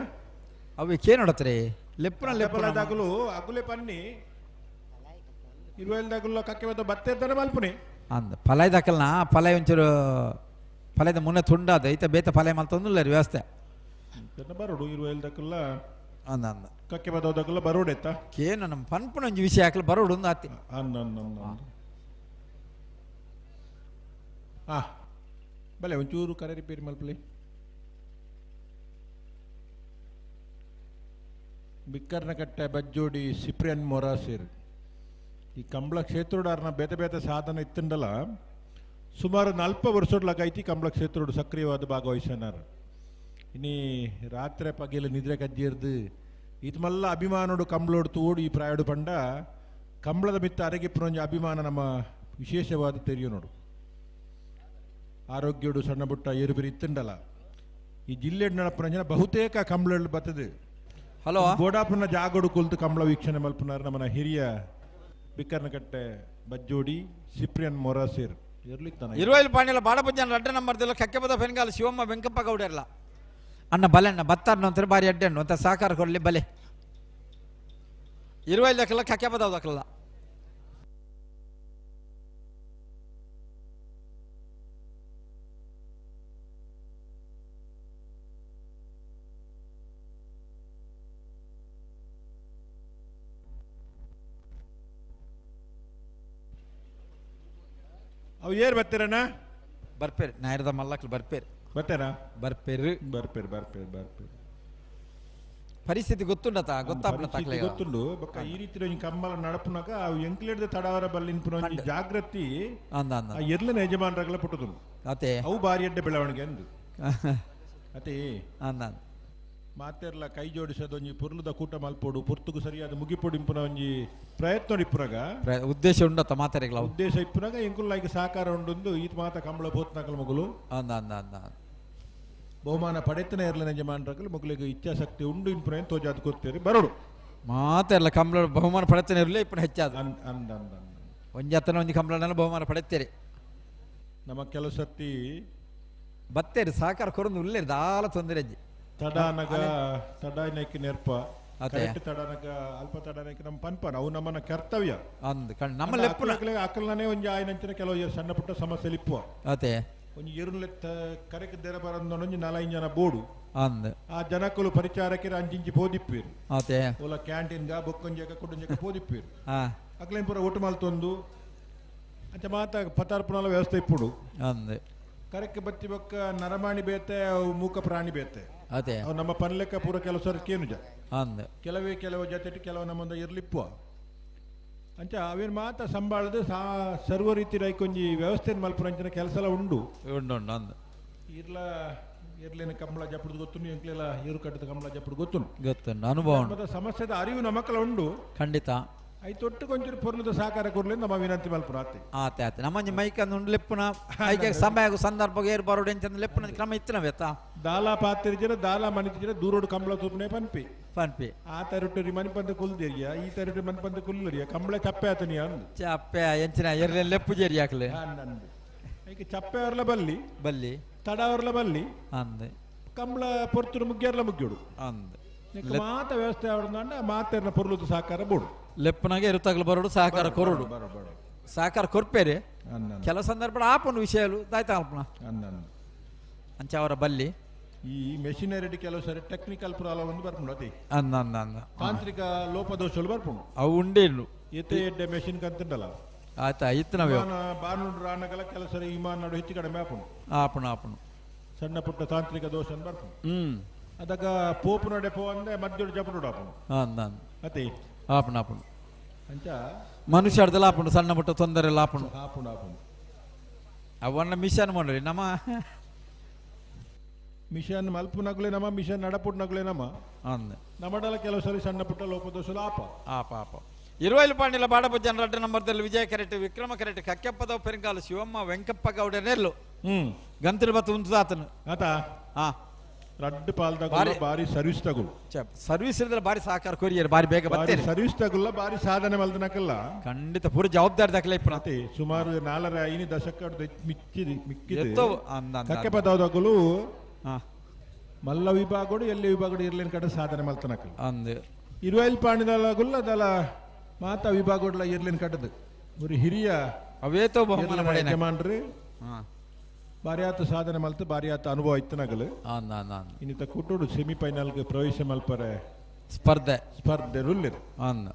ಅವು ಏನು ನೋಡತ್ರಿ ಲೆಪ್ಪನ ಲೆಪ್ಪನ ದಾಕಲು ಅಗುಲೆ ಪನ್ನಿ ಇರುವೈಲ್ ದಾಕಲು ಕಕ್ಕೆ ಬತ್ತ ಬತ್ತೆ ಮಲ್ಪುನಿ. ಅಂದ್ ಪಲಾಯ್ ದಕ್ಕಲ್ನ ಪಲಾಯ್ ಒಂಚೂರು ಪಲಾಯ್ದ ಮುನ್ನೆ ತುಂಡಾದ ಐತ ಬೇತ ಪಲಾಯ್ ಮಲ್ತೊಂದುಲ್ಲ ವ್ಯವಸ್ಥೆ ಬರೋಡು ಇರುವೈಲ್ ದಕ್ಕಲ್ಲ ಅಂದ ಅಂದ ಕಕ್ಕೆ ಬದೋದಕ್ಕಲ್ಲ ಬರೋಡು ಎತ್ತ ಕೇನು ನಮ್ಮ ಪನ್ಪುನ ಒಂಜಿ ವಿಷಯ ಹಾಕಲು ಬರೋಡು ಒಂದು ಆತಿ ಅಂದ ಅಂದ ಅಂದ ಆ ಬಲೆ ಒಂಚೂರು ಕರೆ ರಿಪೇರಿ ಮಲ್ಪಲಿ ಬಿಕ್ಕರ್ನಕಟ್ಟೆ ಬಜ್ಜೋಡಿ ಸಿಪ್ರಿಯನ್ ಮೊರಾಸಿರ್ ಈ ಕಂಬಳ ಕ್ಷೇತ್ರಡಾರ್ನ ಬೇತೆ ಬೇತೆ ಸಾಧನ ಇತ್ತಂಡಲ ಸುಮಾರು 40 ವರ್ಷಡ್ಲಾಗೈತಿ ಕಂಬಳ ಕ್ಷೇತ್ರೋಡು ಸಕ್ರಿಯವಾದ ಭಾಗವಹಿಸನಾರ ಇನಿ ರಾತ್ರಿ ಪಗೆಲ ನಿದ್ರೆ ಕಜ್ಜಿರ್ದು ಇತ್ಮಲ್ಲ ಅಭಿಮಾನೋಡು ಕಂಬಳೋಡು ತೋಡು ಈ ಪ್ರಾಯಡು ಪಂಡ ಕಂಬಳದ ಮಿತ್ತ ಅರಗಿಪ್ಪನೊಂಜಿ ಅಭಿಮಾನ ನಮ್ಮ ವಿಶೇಷವಾದ ತೆರಿಯು ನೋಡು ಆರೋಗ್ಯೋಡು ಸಣ್ಣ ಪುಟ್ಟ ಏರುಬಿರಿ ಇತ್ತಂಡಲ ಈ ಜಿಲ್ಲೆ ನಡಪನ ಬಹುತೇಕ ಕಂಬಳಗಳು ಬರ್ತದೆ ಹಲೋ ಗೋಡಾಪುನ ಜಾಗೋಡು ಕುಲ್ತು ಕಂಬಳ ವೀಕ್ಷಣೆ ಮಲ್ಪುನಾರ್ ನಮ್ಮನ ಹಿರಿಯ ಬಿಕ್ಕರ್ನಕಟ್ಟೆ ಬಜ್ಜೋಡಿ ಸಿಪ್ರಿಯನ್ ಮೊರಾಸಿರ್ ಇರ್ಲಿತ್ತಾನ ಇರುವೈಲ್ ಪಾಣಿಲ ಬಾಡಪಜ್ಜನ ರಡ್ಡ ನಂಬರ್ ದಿಲ್ಲ ಕಕ್ಕೆಬದ ಫೆನ್ಗಾಲ ಶಿವಮ್ಮ ವೆಂಕಪ್ಪ ಗೌಡರ್ಲ ಅಣ್ಣ ಬಲೆ ಅಣ್ಣ ಬತ್ತಾರ್ನ ಅಂತಾರೆ ಬಾರಿ ಅಡ್ಡೆ ಅಣ್ಣ ಅಂತ ಸಹಕಾರ ಕೊಡಲಿ ಬಲೆ ಇರುವೈಲ್ ದಕ್ಕಲ್ಲ ಕಕ್ಕೆಬದ ದಕ್ಕಲ್ಲ ಅವು ಏರ್ ಬರ್ತೀರಣ್ಣ ಬರ್ಪೇರು ನಾಯರದ ಮಲ್ಲಕ್ಲು ಬರ್ಪೇರು ಬರ್ತಾರಾ ಬರ್ಪೇರು ಬರ್ಪೇರು ಬರ್ಪೇರು ಬರ್ಪೇರು ಪರಿಸ್ಥಿತಿ ಗೊತ್ತುಂಡತ ಗೊತ್ತಾಪನ ಪರಿಸ್ಥಿತಿ ಗೊತ್ತುಂಡು ಬೊಕ್ಕ ಈ ರೀತಿ ಒಂಜಿ ಕಂಬಳ ನಡಪುನಗ ಅವು ಎಂಕ್ಲೇಡ್ದ ತಡವರ ಬಲ್ಲಿನ ಒಂಜಿ ಜಾಗೃತಿ ಅಂದ ಅಂದ ಆ ಎರ್ಲನ ಯಜಮಾನರಾಗಲ ಪುಟ್ಟುದು ಅತೆ ಅವು ಬಾರಿ ಎಡ್ಡೆ ಬೆಳವಣಿಗೆ ಅಂದು ಅತೆ ಅಂದ ಮಾತೆರ್ಲ ಕೈ ಜೋಡಿಸೋದು ಒಂಜಿ ಪುರ್ಲುದ ಕೂಟ ಮಲ್ಪೋಡು ಪುರ್ತುಗು ಸರಿಯಾದ ಮುಗಿಪೊಡು ಇಂಪುನ ಒಂಜಿ ಪ್ರಯತ್ನ ಇಪ್ಪುನಗ ಉದ್ದೇಶ ಉಂಡತ ಮಾತಾಡಿಗಳ ಉದ್ದೇಶ ಇಪ್ಪುನಗ ಎಂಕುಲ್ ಐಕ್ ಸಹಕಾರ ಉಂಡೊಂದು ಈತ ಮಾತ ಕಂಬಳ ಪೋತ್ನಕಲ್ ಮಗುಲು ಅಂದ ಅಂದ ಅಂದ ಬಹುಮಾನ ಪಡೆತನ ಇರಲಿನ ಯಜಮಾನರಾಗಲು ಮಗುಲಿಗೆ ಇಚ್ಛಾಶಕ್ತಿ ಉಂಡು ಇಂಪುನ ತೋಜಾದ ಕೊಡ್ತೀರಿ ಬರೋಡು ಮಾತೆಲ್ಲ ಕಂಬಳ ಬಹುಮಾನ ಪಡೆತನ ಇರಲಿ ಇಪ್ಪನ ಹೆಚ್ಚಾದ ಅಂದ ಅಂದ ಅಂದ ಒಂಜತ್ತನ ಒಂಜಿ ಕಂಬಳನ ಬಹುಮಾನ ಪಡೆತ್ತೇರಿ ನಮ್ಮ ಕೆಲವು ಸರ್ತಿ ಬತ್ತೇರಿ ಸಹಕಾರ ಕೊರೊಂದು ಉಲ್ಲೇರಿ ದಾಲ ತೊಂದರೆ ಅಜ್ಜಿ ತಡಾನಗ ತಡಾನಕ್ಕೆ ನೆರ್ಪ ಕರೆಕ್ಟ್ ತಡಾನಗ ಅಲ್ಪ ತಡಾನಕ್ಕೆ ನಮ್ಮ ಪನ್ಪನ ಅವು ನಮ್ಮನ ಕರ್ತವ್ಯ ಅಂದ್ ಕಣ್ ನಮ್ಮ ಲೆಪ್ಪುನ ಅಕ್ಕಲ್ನೇ ಒಂಜಿ ಆಯ್ನಂಚಿನ ಕೆಲವು ಸಣ್ಣ ಪುಟ್ಟ ಸಮಸ್ಯೆ ಇಪ್ಪುವ ಅತೆ ಒಂಜಿ ಎರುನ್ಲೆತ್ತ ಕರೆಕ್ ದೆರ ಬರಂದ ಒಂಜಿ ನಾಲೈದು ಜನ ಬೋಡು ಅಂದ್ ಆ ಜನಕ್ಕಲು ಪರಿಚಾರಕ್ಕೆ ಅಂಚಿಂಚಿ ಪೋದಿಪ್ಪೀರು ಅತೆ ಓಲ ಕ್ಯಾಂಟೀನ್ಗ ಬೊಕ್ಕೊಂಜಕ ಕುಡೊಂಜಕ ಪೋದಿಪ್ಪೀರು ಆ ಅಕ್ಲೇನ್ ಪೂರ ಒಟ್ಟು ಮಲ್ತೊಂದು ಅಂಚ ಮಾತ ಪತಾರ್ಪುಣಲ ವ್ಯವಸ್ಥೆ ಇಪ್ಪುಡು ಅಂದ್ ಕರೆಕ್ ಬತ್ತಿ ಬೊಕ್ಕ ನರಮಾಣಿ ಬೇತೆ ಅವು ಮೂಕ ಪ್ರಾಣಿ ಬೇತೆ ಅತೆ ಅವು ನಮ್ಮ ಪನ್ಲೆಕ್ಕ ಪೂರ ಕೆಲವು ಸರ್ ಕೇನುಜ ಅಂದ್ ಕೆಲವೇ ಕೆಲವು ಜೊತೆ ಕೆಲವು ನಮ್ಮೊಂದು ಇರ್ಲಿಪ್ಪುವ ಅಂಚ ಅವೇನು ಮಾತ ಸಂಬಾಳದು ಸರ್ವ ರೀತಿ ರೈಕೊಂಜಿ ವ್ಯವಸ್ಥೆ ಮಲ್ಪುನಂಚಿನ ಕೆಲಸ ಎಲ್ಲ ಉಂಡು ಉಂಡು ಉಂಡು ಅಂದ್ ಇರ್ಲ ಇರ್ಲೇನ ಕಂಬಳ ಜಪ್ಪುಡು ಗೊತ್ತುಂಡು ಎಂಕ್ಲೆಲ್ಲ ಏರು ಕಟ್ಟದ ಕಂಬಳ ಜಪ್ಪುಡು ಗೊತ್ತುಂಡು ಗೊತ್ತುಂಡು ಅನುಭವ ಉಂಡು ಮತ್ತೆ ಸಮಸ್ಯೆದ ಅರಿವು ನಮಕ್ಕಲ ಉಂಡು ಖಂಡಿತ ಐತೊಟ್ಟು ಕೊಂಚೂರು ಪೊರ್ಲುದ ಸಹಕಾರ ಕೊರ್ಲಿ ನಮ್ಮ ವಿನಂತಿ ಮಲ್ಪುನ ಆತೆ ಆತೆ ಆತೆ ನಮ್ಮಂಜಿ ಮೈಕ್ ಅಂದ್ ಉಂಡು ಲೆಪ್ಪುನ ಐಕೆ ಸಮಯ ಸಂದರ್ಭ ಏರ್ ಬರೋಡು ಎಂಚಂದು ಲೆಪ್ಪುನ ಕ್ರಮ ಇತ್ತಿನವೇತ ದಾಲ ಪಾತಿರಿಜಿರ ದಾಲ ಮನಿತಿಜಿರ ದೂರೋಡು ಕಂಬಳ ತೂಪನೆ ಪನ್ಪಿ ಪನ್ಪಿ ಆ ತರುಟು ಮನಿಪಂತ ಕುಲ್ದೇರಿಯ ಈ ತರುಟು ಮನಿಪಂತ ಕುಲ್ಲರಿಯ ಕಂಬಳ ಚಪ್ಪೆ ಆತನಿ ಅಂದು ಚಪ್ಪೆ ಎಂಚಿನ ಎರ್ಲೆ ಲೆಪ್ಪು ಜೇರಿ ಯಾಕಲೆ ಐಕೆ ಚಪ್ಪೆ ಅವರ್ಲ ಬಲ್ಲಿ ಬಲ್ಲಿ ತಡ ಅವರ್ಲ ಬಲ್ಲಿ ಅಂದ್ ಕಂಬಳ ಪೊರ್ತುಡು ಮುಗ್ಗಿಯರ್ಲ ಮುಗ್ಗಿಡು ಅಂದ್ ಮಾತ ವ್ಯವಸ್ಥೆ ಅವರ್ದಂಡ ಮಾತೆರ್ನ ಪೊರ್ಲುದು ಸಹಕಾರ ಬೋಡು ಲೆಪ್ಪನಾಗೆ ಇರುತ್ತಾಗಲು ಬರೋಡು ಸಹಕಾರ ಕೊರೋಡು ಸಹಕಾರ ಕೊರ್ಪೇರಿ ಕೆಲವು ಸಂದರ್ಭ ಆಪುನ ವಿಷಯಲು ದಾಯ್ತ ಅಲ್ಪನ ಅಂಚ ಅವರ ಬಲ್ಲಿ ಈ ಮೆಷಿನರಿ ಕೆಲವು ಸರಿ ಟೆಕ್ನಿಕಲ್ ಪ್ರಾಬ್ಲಮ್ ಒಂದು ಬರ್ಪುಂಡು ಅದೇ ಅಂದ ಅಂದ ಅಂದ ತಾಂತ್ರಿಕ ಲೋಪದೋಷಗಳು ಬರ್ಪುಂಡು ಅವು ಉಂಡೇನು ಎತ್ತೆ ಎಡ್ಡೆ ಮೆಷಿನ್ ಕಂತುಂಡಲ್ಲ ಆಯ್ತಾ ಇತ್ತು ನಾವೇ ಬಾನುಂಡು ರಾನಗಲ ಕೆಲವು ಸರಿ ವಿಮಾನ ನಡು ಹೆಚ್ಚು ಕಡಿಮೆ ಆಪುಂಡು ಆಪುಣ ಆಪುಂಡು ಸಣ್ಣ ಪುಟ್ಟ ತಾಂತ್ರಿಕ ದೋಷ ಬರ್ಪುಂಡು ಅದಕ್ಕ ಪೋಪು ನಡೆ ಪೋ ಅಂದೆ ಮಧ್ಯೋಡು ಜಪುಡು ಆಪುಂಡು ಅಂದ ಅಂದ ಅದೇ ಆಪುಂಡು ಆಪುಂಡು ಅಂಚ ಮನುಷ್ಯ ಅರ್ಧಲ ಆಪುಂಡು ಸಣ್ಣ ಪುಟ್ಟ ತೊಂದರೆ ಎಲ್ಲ ಆಪುಂಡು ಆಪುಂಡು ಆಪುಂಡು ಅವನ್ನ ಮಿಷನ್ ಮಾಡ್ರಿ ನಮ್ಮ ಮಿಷನ್ ಮಲ್ಪುನಗುಲೆ ನಮ್ಮ ಮಿಷನ್ ನಡಪುಟ್ನಗುಲೆ ನಮ್ಮ ಅಂದ ನಮ್ಮಡಲ ಕೆಲವು ಸರಿ ಸಣ್ಣ ಪುಟ್ಟ ಲೋಪದೋಷలు ಆಪ ಆಪ ಆಪ ಇರುವೈಲು ಪಾಂಡಿಲ ಬಾಡಪಜ್ಜನ ರಡ್ಡ ನಂಬರ್ದಲ್ಲಿ ವಿಜಯ ಕರೆಟ್ ವಿಕ್ರಮ ಕರೆಟ್ ಕಕ್ಕೆಪ್ಪದವ್ ಪೆರಂಗಾಲು ಶಿವಮ್ಮ ವೆಂಕಪ್ಪ ಗೌಡ ನೆಲ್ಲು ಗಂತಿನ ಬತ್ತು ಉಂತಾತನು ಆತ ಹಾ ರಡ್ಡು ಪಾಲ್ದಾಗ ಬಾರಿ ಸರ್ವಿಸ್ ತಗುಲು ಸರ್ವಿಸ್ ಇದ್ರೆ ಬಾರಿ ಸಹಕಾರ ಕೊರಿಯರ್ ಬಾರಿ ಬೇಗ ಬರ್ತಾರೆ ಸರ್ವಿಸ್ ತಗುಲ್ಲ ಬಾರಿ ಸಾಧನೆ ಮಲ್ದನಕಲ್ಲ ಖಂಡಿತ ಪೂರ ಜವಾಬ್ದಾರಿ ದಾಖಲೆ ಇಪ್ಪು ಸುಮಾರು 4.5 ದಶಕ ಮಿಕ್ಕಿದೆ ಮಿಕ್ಕಿದೆ ಕಕ್ಕೆಪ್ಪದವ್ ಮಲ್ಲ ವಿಭಾಗಡು ಎಲ್ಲಿ ವಿಭಾಗಡು ಇರ್ಲಿನ ಕಡೆ ಸಾಧನೆ ಮಲ್ತನಕಲ್ಲ ಅಂದ್ ಇರುವೈಲ್ ಪಾಂಡಿದಲಾಗುಲ್ಲ ಅದಲ್ಲ ಮಾತಾ ವಿಭಾಗಡ್ಲ ಇರ್ಲಿನ ಕಟ್ಟದು ஒரு ಹಿರಿಯ ಅವೇತೋ ಬಹುಮಾನ ಪಡೆಯಿನ. ಯಜಮಾನ್ರು ಬಾರಿಯಾತ ಸಾಧನೆ ಮಲ್ತು ಬಾರಿಯಾತ ಅನುಭವ ಇತ್ತನಗಲು. ಇನ್ನಿತ ಕೂಟೋಡು ಸೆಮಿಫೈನಲ್ಗೆ ಪ್ರವೇಶ ಮಲ್ಪರೆ ಸ್ಪರ್ಧೆ ಸ್ಪರ್ಧೆ ರುಲ್ಲಿರು. ಅಂದ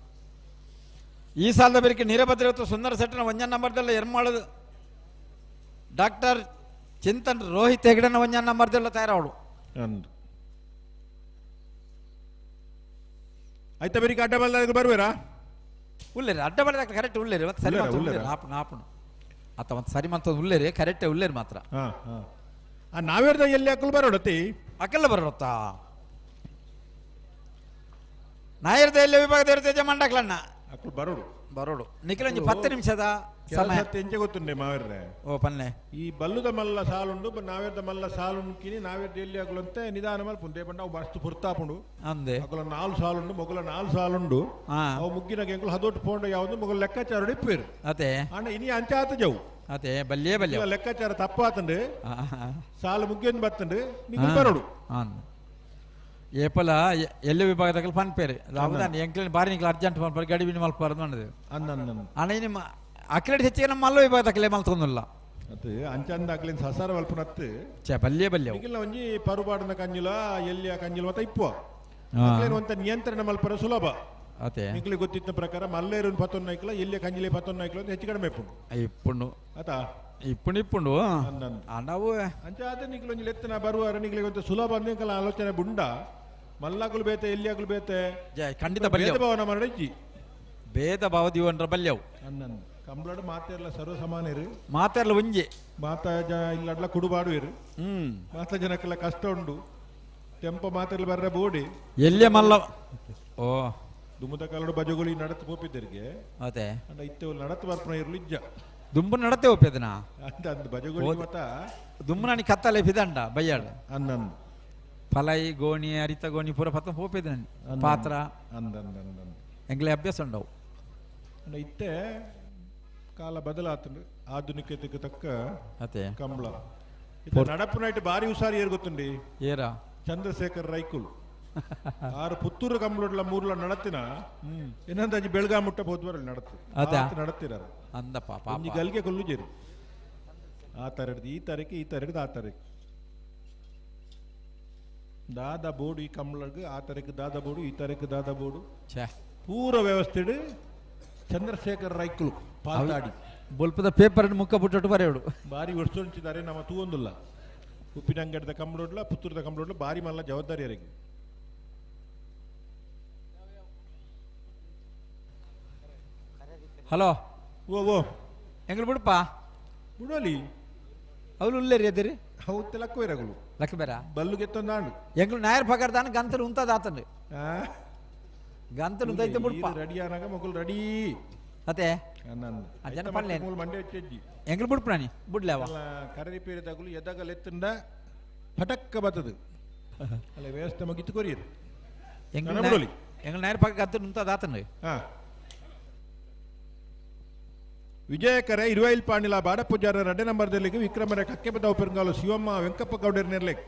ಈ ಸಾಲದ ಬೇರಿಕೆ ನೀರಭದ್ರ ಸುಂದರ ಸೆಟ್ಟನ ಒಂಜನ್ ನಂಬರ್ದಲ್ಲ ಎರ್ಮಾಳದು ಡಾಕ್ಟರ್ ಚಿಂತನ್ ರೋಹಿತ್ ಹೆಗಡೆನ ಒಂಜನ್ ನಂಬರ್ದಲ್ಲ ತಯಾರಾವಡು. ಅಂದು ಆಯ್ತಾ ಬೇರಿಕೆ ಅಡ್ಡ ಬಲ್ದಾಗ ಬರುವೇರಾ? ಉಲ್ಲೇರಿ ಅಡ್ಡ ಬಲ್ದಾಗ ಕರೆಕ್ಟ್ ಉಲ್ಲೇರಿ ಮತ್ತೆ ಸರಿ ಮಾತ್ರ ಉಲ್ಲೇರಿ ನಾಪು ನಾಪುನು ಆತ ಮತ್ತೆ ಸರಿ ಮಾತ್ರ ಉಲ್ಲೇರಿ ಕರೆಕ್ಟ್ ಉಲ್ಲೇರಿ ಮಾತ್ರ. ನಾವೇರ್ದ ಎಲ್ಲಿ ಅಕ್ಕಲು ಬರೋಡತಿ ಅಕ್ಕಲ್ಲ ಬರೋಡತ್ತಾ ನಾಯರ್ದ ಎಲ್ಲಿ ವಿಭಾಗದ ಇರ್ತೇಜ ಮಂಡಕ್ಲಣ್ಣ ಅಕ್ಕಲು ಬರೋಡು ಬರೋಡು ನಿಖಿಲಂಜಿ 10 ನಿಮಿಷದ ಸಮಯ ಎಂಚೆ ಗೊತ್ತುಂಡೆ ಮಾವೇರ್ರೆ. ಓ ಪನ್ನೆ ಈ ಬಲ್ಲುದ ಮಲ್ಲ ಸಾಲುಂಡು ನಾವೇರ್ದ ಮಲ್ಲ ಸಾಲುಂಡು ನಾವೇರ್ದ ಎಲ್ಲಿ ಅಕಲಂತೆ ನಿಧಾನ ಮಲ್ಪುಂಡೆ ಪಂಡ ಅವು ಮಸ್ತ್ ಪುರ್ತಾಪುಂಡು ಅಂದೆ ಅಕಲ 4 ಸಾಲುಂಡು ಮೊಗಲ 4 ಸಾಲುಂಡು ಅವು ಮುಗ್ಗಿನ ಎಂಕುಲು ಹದೊಟ್ಟು ಪೋಂಡ ಯಾವುದು ಮೊಗಲ ಲೆಕ್ಕಾಚಾರ ಇಪ್ಪೇರು ಅದೇ ಅಣ್ಣ ಇನಿ ಅಂಚಾತ ಜವು ಅದೇ ಬಲ್ಯೇ ಬಲ್ಯ ಲೆಕ್ಕಾಚಾರ ತಪ್ಪಾತಂಡು ಸಾಲು ಮುಗ್ಗಿಂದು ಬತ್ತಂಡು ನಿಖಿಲ್ ಬರೋಡು. ಏಪಲ ಎಲ್ಲಿ ವಿಭಾಗದಾಗ ಪನ್ಪೇರು ಅವದಾನ ಎಂಕ್ಲಿನ ಬಾರಿ ನಿಕ್ಲ ಅರ್ಜೆಂಟ್ ಪನ್ಪೇರು ಗಡಿ ಬಿನಿ ಮಲ್ಪಾರದು ಅನ್ನದು ಅಣ್ಣ ನಿಮ್ಮ ಅಕ್ಲೆಡ್ ಹೆಚ್ಚಿಗೆ ನಮ್ಮ ಮಲ್ಲ ವಿಭಾಗದಕ್ಕಲೇ ಮಲ್ತೊಂದಿಲ್ಲ ಅದು ಅಂಚಂದ ಅಕ್ಲಿನ ಸಸಾರ ಮಲ್ಪನತ್ತು ಚೆ ಬಲ್ಯೇ ಬಲ್ಯ ನಿಖಿಲ್ನ ಒಂಜಿ ಪರುಪಾಡಿನ ಕಂಜಿಲ ಎಲ್ಲಿಯ ಕಂಜಿಲ ಮತ್ತ ಇಪ್ಪುವ ಅಕ್ಲೇನ ಒಂತ ನಿಯಂತ್ರಣ ಮಲ್ಪರ ಸುಲಭ. ಅದೇ ನಿಖಿಲಿ ಗೊತ್ತಿದ್ದ ಪ್ರಕಾರ ಮಲ್ಲೇರು ಪತ್ತೊಂದು ನಾಯ್ಕಲ ಎಲ್ಲಿಯ ಕಂಜಿಲೆ 11 ನಾಯ್ಕಲ ಅಂತ ಹೆಚ್ಚು ಕಡಿಮೆ ಇಪ್ಪುಂಡು ಇಪ್ಪುಂಡು ಆತಾ ಇಪ್ಪುಂಡು ಇಪ್ಪುಂಡು ನಾವು ಅಂಚಾದ ನಿಖಿಲ್ ಒಂಜಿ ಲೆತ್ತನ ಬರುವಾರ ನಿಖಿಲಿಗೆ ಒಂತ ಸುಲಭ ಅಂದ ಆಲೋಚನೆ ಬುಂಡ ಮಲ್ಲಾಗುಲು ಬೇತೆ ಎಲ್ಲಿಯಾಗಲು ಬೇತೆ ಖಂಡಿತ ಭೇದ ಭಾವನ ಮಾಡಜ್ಜಿ ಭೇದ ಭಾವ ದಿವನ್ರ ಬಲ್ಯವು ಅನ್ನನ್ ಕಂಬ್ಳಡು ಮಾತೆರ್ಲ ಸರ್ವ ಸಮಾನರು ಮಾತೆರ್ಲ ಒಂಜಿ ಮಾತ ಜನ ಇಲ್ಲಡ್ಲ ಕುಡುಬಾಡುವೆರು ಮಾತ ಜನಕ್ಕೆಲ್ಲ ಕಷ್ಟ ಉಂಡು ತೆಂಪ ಮಾತೆರ್ಲ ಬರ್ರ ಬೋಡಿ ಎಲ್ಲೇ ಮಲ್ಲ ಓ ದುಮ್ಮದ ಕಾಲಡು ಬಜಗುಳಿ ನಡತ್ ಪೋಪಿದ್ದರಿಗೆ ಅದೇ ಅಂಡ ಇತ್ತೆ ನಡತ್ ಬರ್ಪಣ ಇರ್ಲು ಇಜ್ಜ ದುಂಬು ನಡತೆ ಒಪ್ಪೆದನ ಅಂತ ಅಂದ್ ಬಜಗುಳಿ ಮತ ದುಂಬು ನಾನಿ ಕತ್ತಲೆ ಫಿದಂಡ ಬಯ್ಯಾಡು ಅನ್ನನ್ ಫಲೈ ಗೋಣಿ ಅರಿತ ಗೋಣಿ ಪೂರ ಪತ್ತ ಹೋಪಿದ ಪಾತ್ರ ಎಂಗ್ಲೇ ಅಭ್ಯಾಸ ಉಂಡವು. ಇತ್ತೆ ಕಾಲ ಬದಲಾತಂಡು ಆಧುನಿಕತೆಗೆ ತಕ್ಕ ಕಂಬಳ ನಡಪು ನೈಟ್ ಬಾರಿ ಹುಷಾರಿ ಏರ್ ಗೊತ್ತುಂಡಿ ಏರಾ ಚಂದ್ರಶೇಖರ್ ರೈಕುಲ್ ಆರು ಪುತ್ತೂರು ಕಂಬಳೊಡ್ಲ ಮೂರ್ಲ ನಡತಿನ ಇನ್ನೊಂದು ಅಜ್ಜಿ ಬೆಳಗಾಂ ಮುಟ್ಟ ಹೋದ್ವರಲ್ಲಿ ನಡತು ನಡತಿರ ಅಂದಪ್ಪ ಒಂಜಿ ಗಲ್ಗೆ ಕೊಲ್ಲು ಜೇರು ಆ ತರ ಈ ತಾರೀಕು ಈ ತಾರೀಕು ಆ ತಾರೀಕು ದಾದ ಬೋರ್ಡು ಈ ಕಂಬಳಗ್ ಆ ತಾರೀಕು ದಾದ ಬೋರ್ಡು ಈ ತಾರೀಕು ದಾದ ಬೋರ್ಡು ಪೂರ ವ್ಯವಸ್ಥೆ ಚಂದ್ರಶೇಖರ್ ರೈಕುಲು ಪಾತಾಡಿ ಬೊಲ್ಪದ ಪೇಪರ್ ಮುಕ್ಕ ಬುಟ್ಟೊಟ್ಟು ಬರೆಯೋಡು ಬಾರಿ ವರ್ಷ ನಮ್ಮ ತೂವೊಂದುಲ್ಲ ಉಪ್ಪಿನಂಗಡದ ಕಂಬಳೊಡ್ಲ ಪುತ್ತೂರದ ಕಂಬಳೊಡ್ಲ ಬಾರಿ ಮಲ್ಲ ಜವಾಬ್ದಾರಿ ಅವರಿಗೆ. ಹಲೋ ಓ ಓ ಎಂಗ್ಳು ಬಿಡಪ್ಪ ಬಿಡೋಲಿ ಅವಳು ಉಲ್ಲೇರಿ ಎದ್ದಿರಿ ಹೌದು ಲಕ್ಕವೇರಗಳು ಲಕ್ಕಬೇರ ಬಲ್ಲು ಗೆತ್ತೊಂದಾಂಡು ಎಂಗ್ಳು ನಾಯರ್ ಪಗಾರ್ದಾನ ಗಂತರು ಉಂತದಾತಂಡು ಗಂತರು ಉಂತೈತೆ ಬಿಡಪ್ಪ ರೆಡಿ ಆನಾಗ ಮಗುಲು ರೆಡಿ ಅದೇ ಜನ ಪನ್ಲೆ ಮಂಡೆ ಹೆಚ್ಚಿ ಎಂಗ್ಳು ಬಿಡ್ಪ ನಾನಿ ಬಿಡ್ಲೇವ ಕರರಿ ಪೇರಿದಾಗಲು ಎದಗಲ್ ಎತ್ತಂಡ ಪಟಕ್ಕ ಬತ್ತದು ಅಲ್ಲ ವ್ಯವಸ್ಥೆ ಮಗಿತ್ತು ಕೊರಿಯರು ಎಂಗ್ಳು ಎಂಗ್ಳು ನಾಯರ್ ಪಕ್ಕ ಗಂತರು ಉಂತದಾತಂಡು ವಿಜಯಕರ ಇರುವೈಲ್ ಪಾಣಿಲ ಬಾಡಪೂಜಾರ ರಡ್ಡೆ ನಂಬರ್ದಲ್ಲಿ ವಿಕ್ರಮರ ಕಕ್ಕೆಬದಾವು ಪೆರುಂಗಾಲು ಶಿವಮ್ಮ ವೆಂಕಪ್ಪ ಗೌಡರ್ ನೆರ್ಲೆಕ್.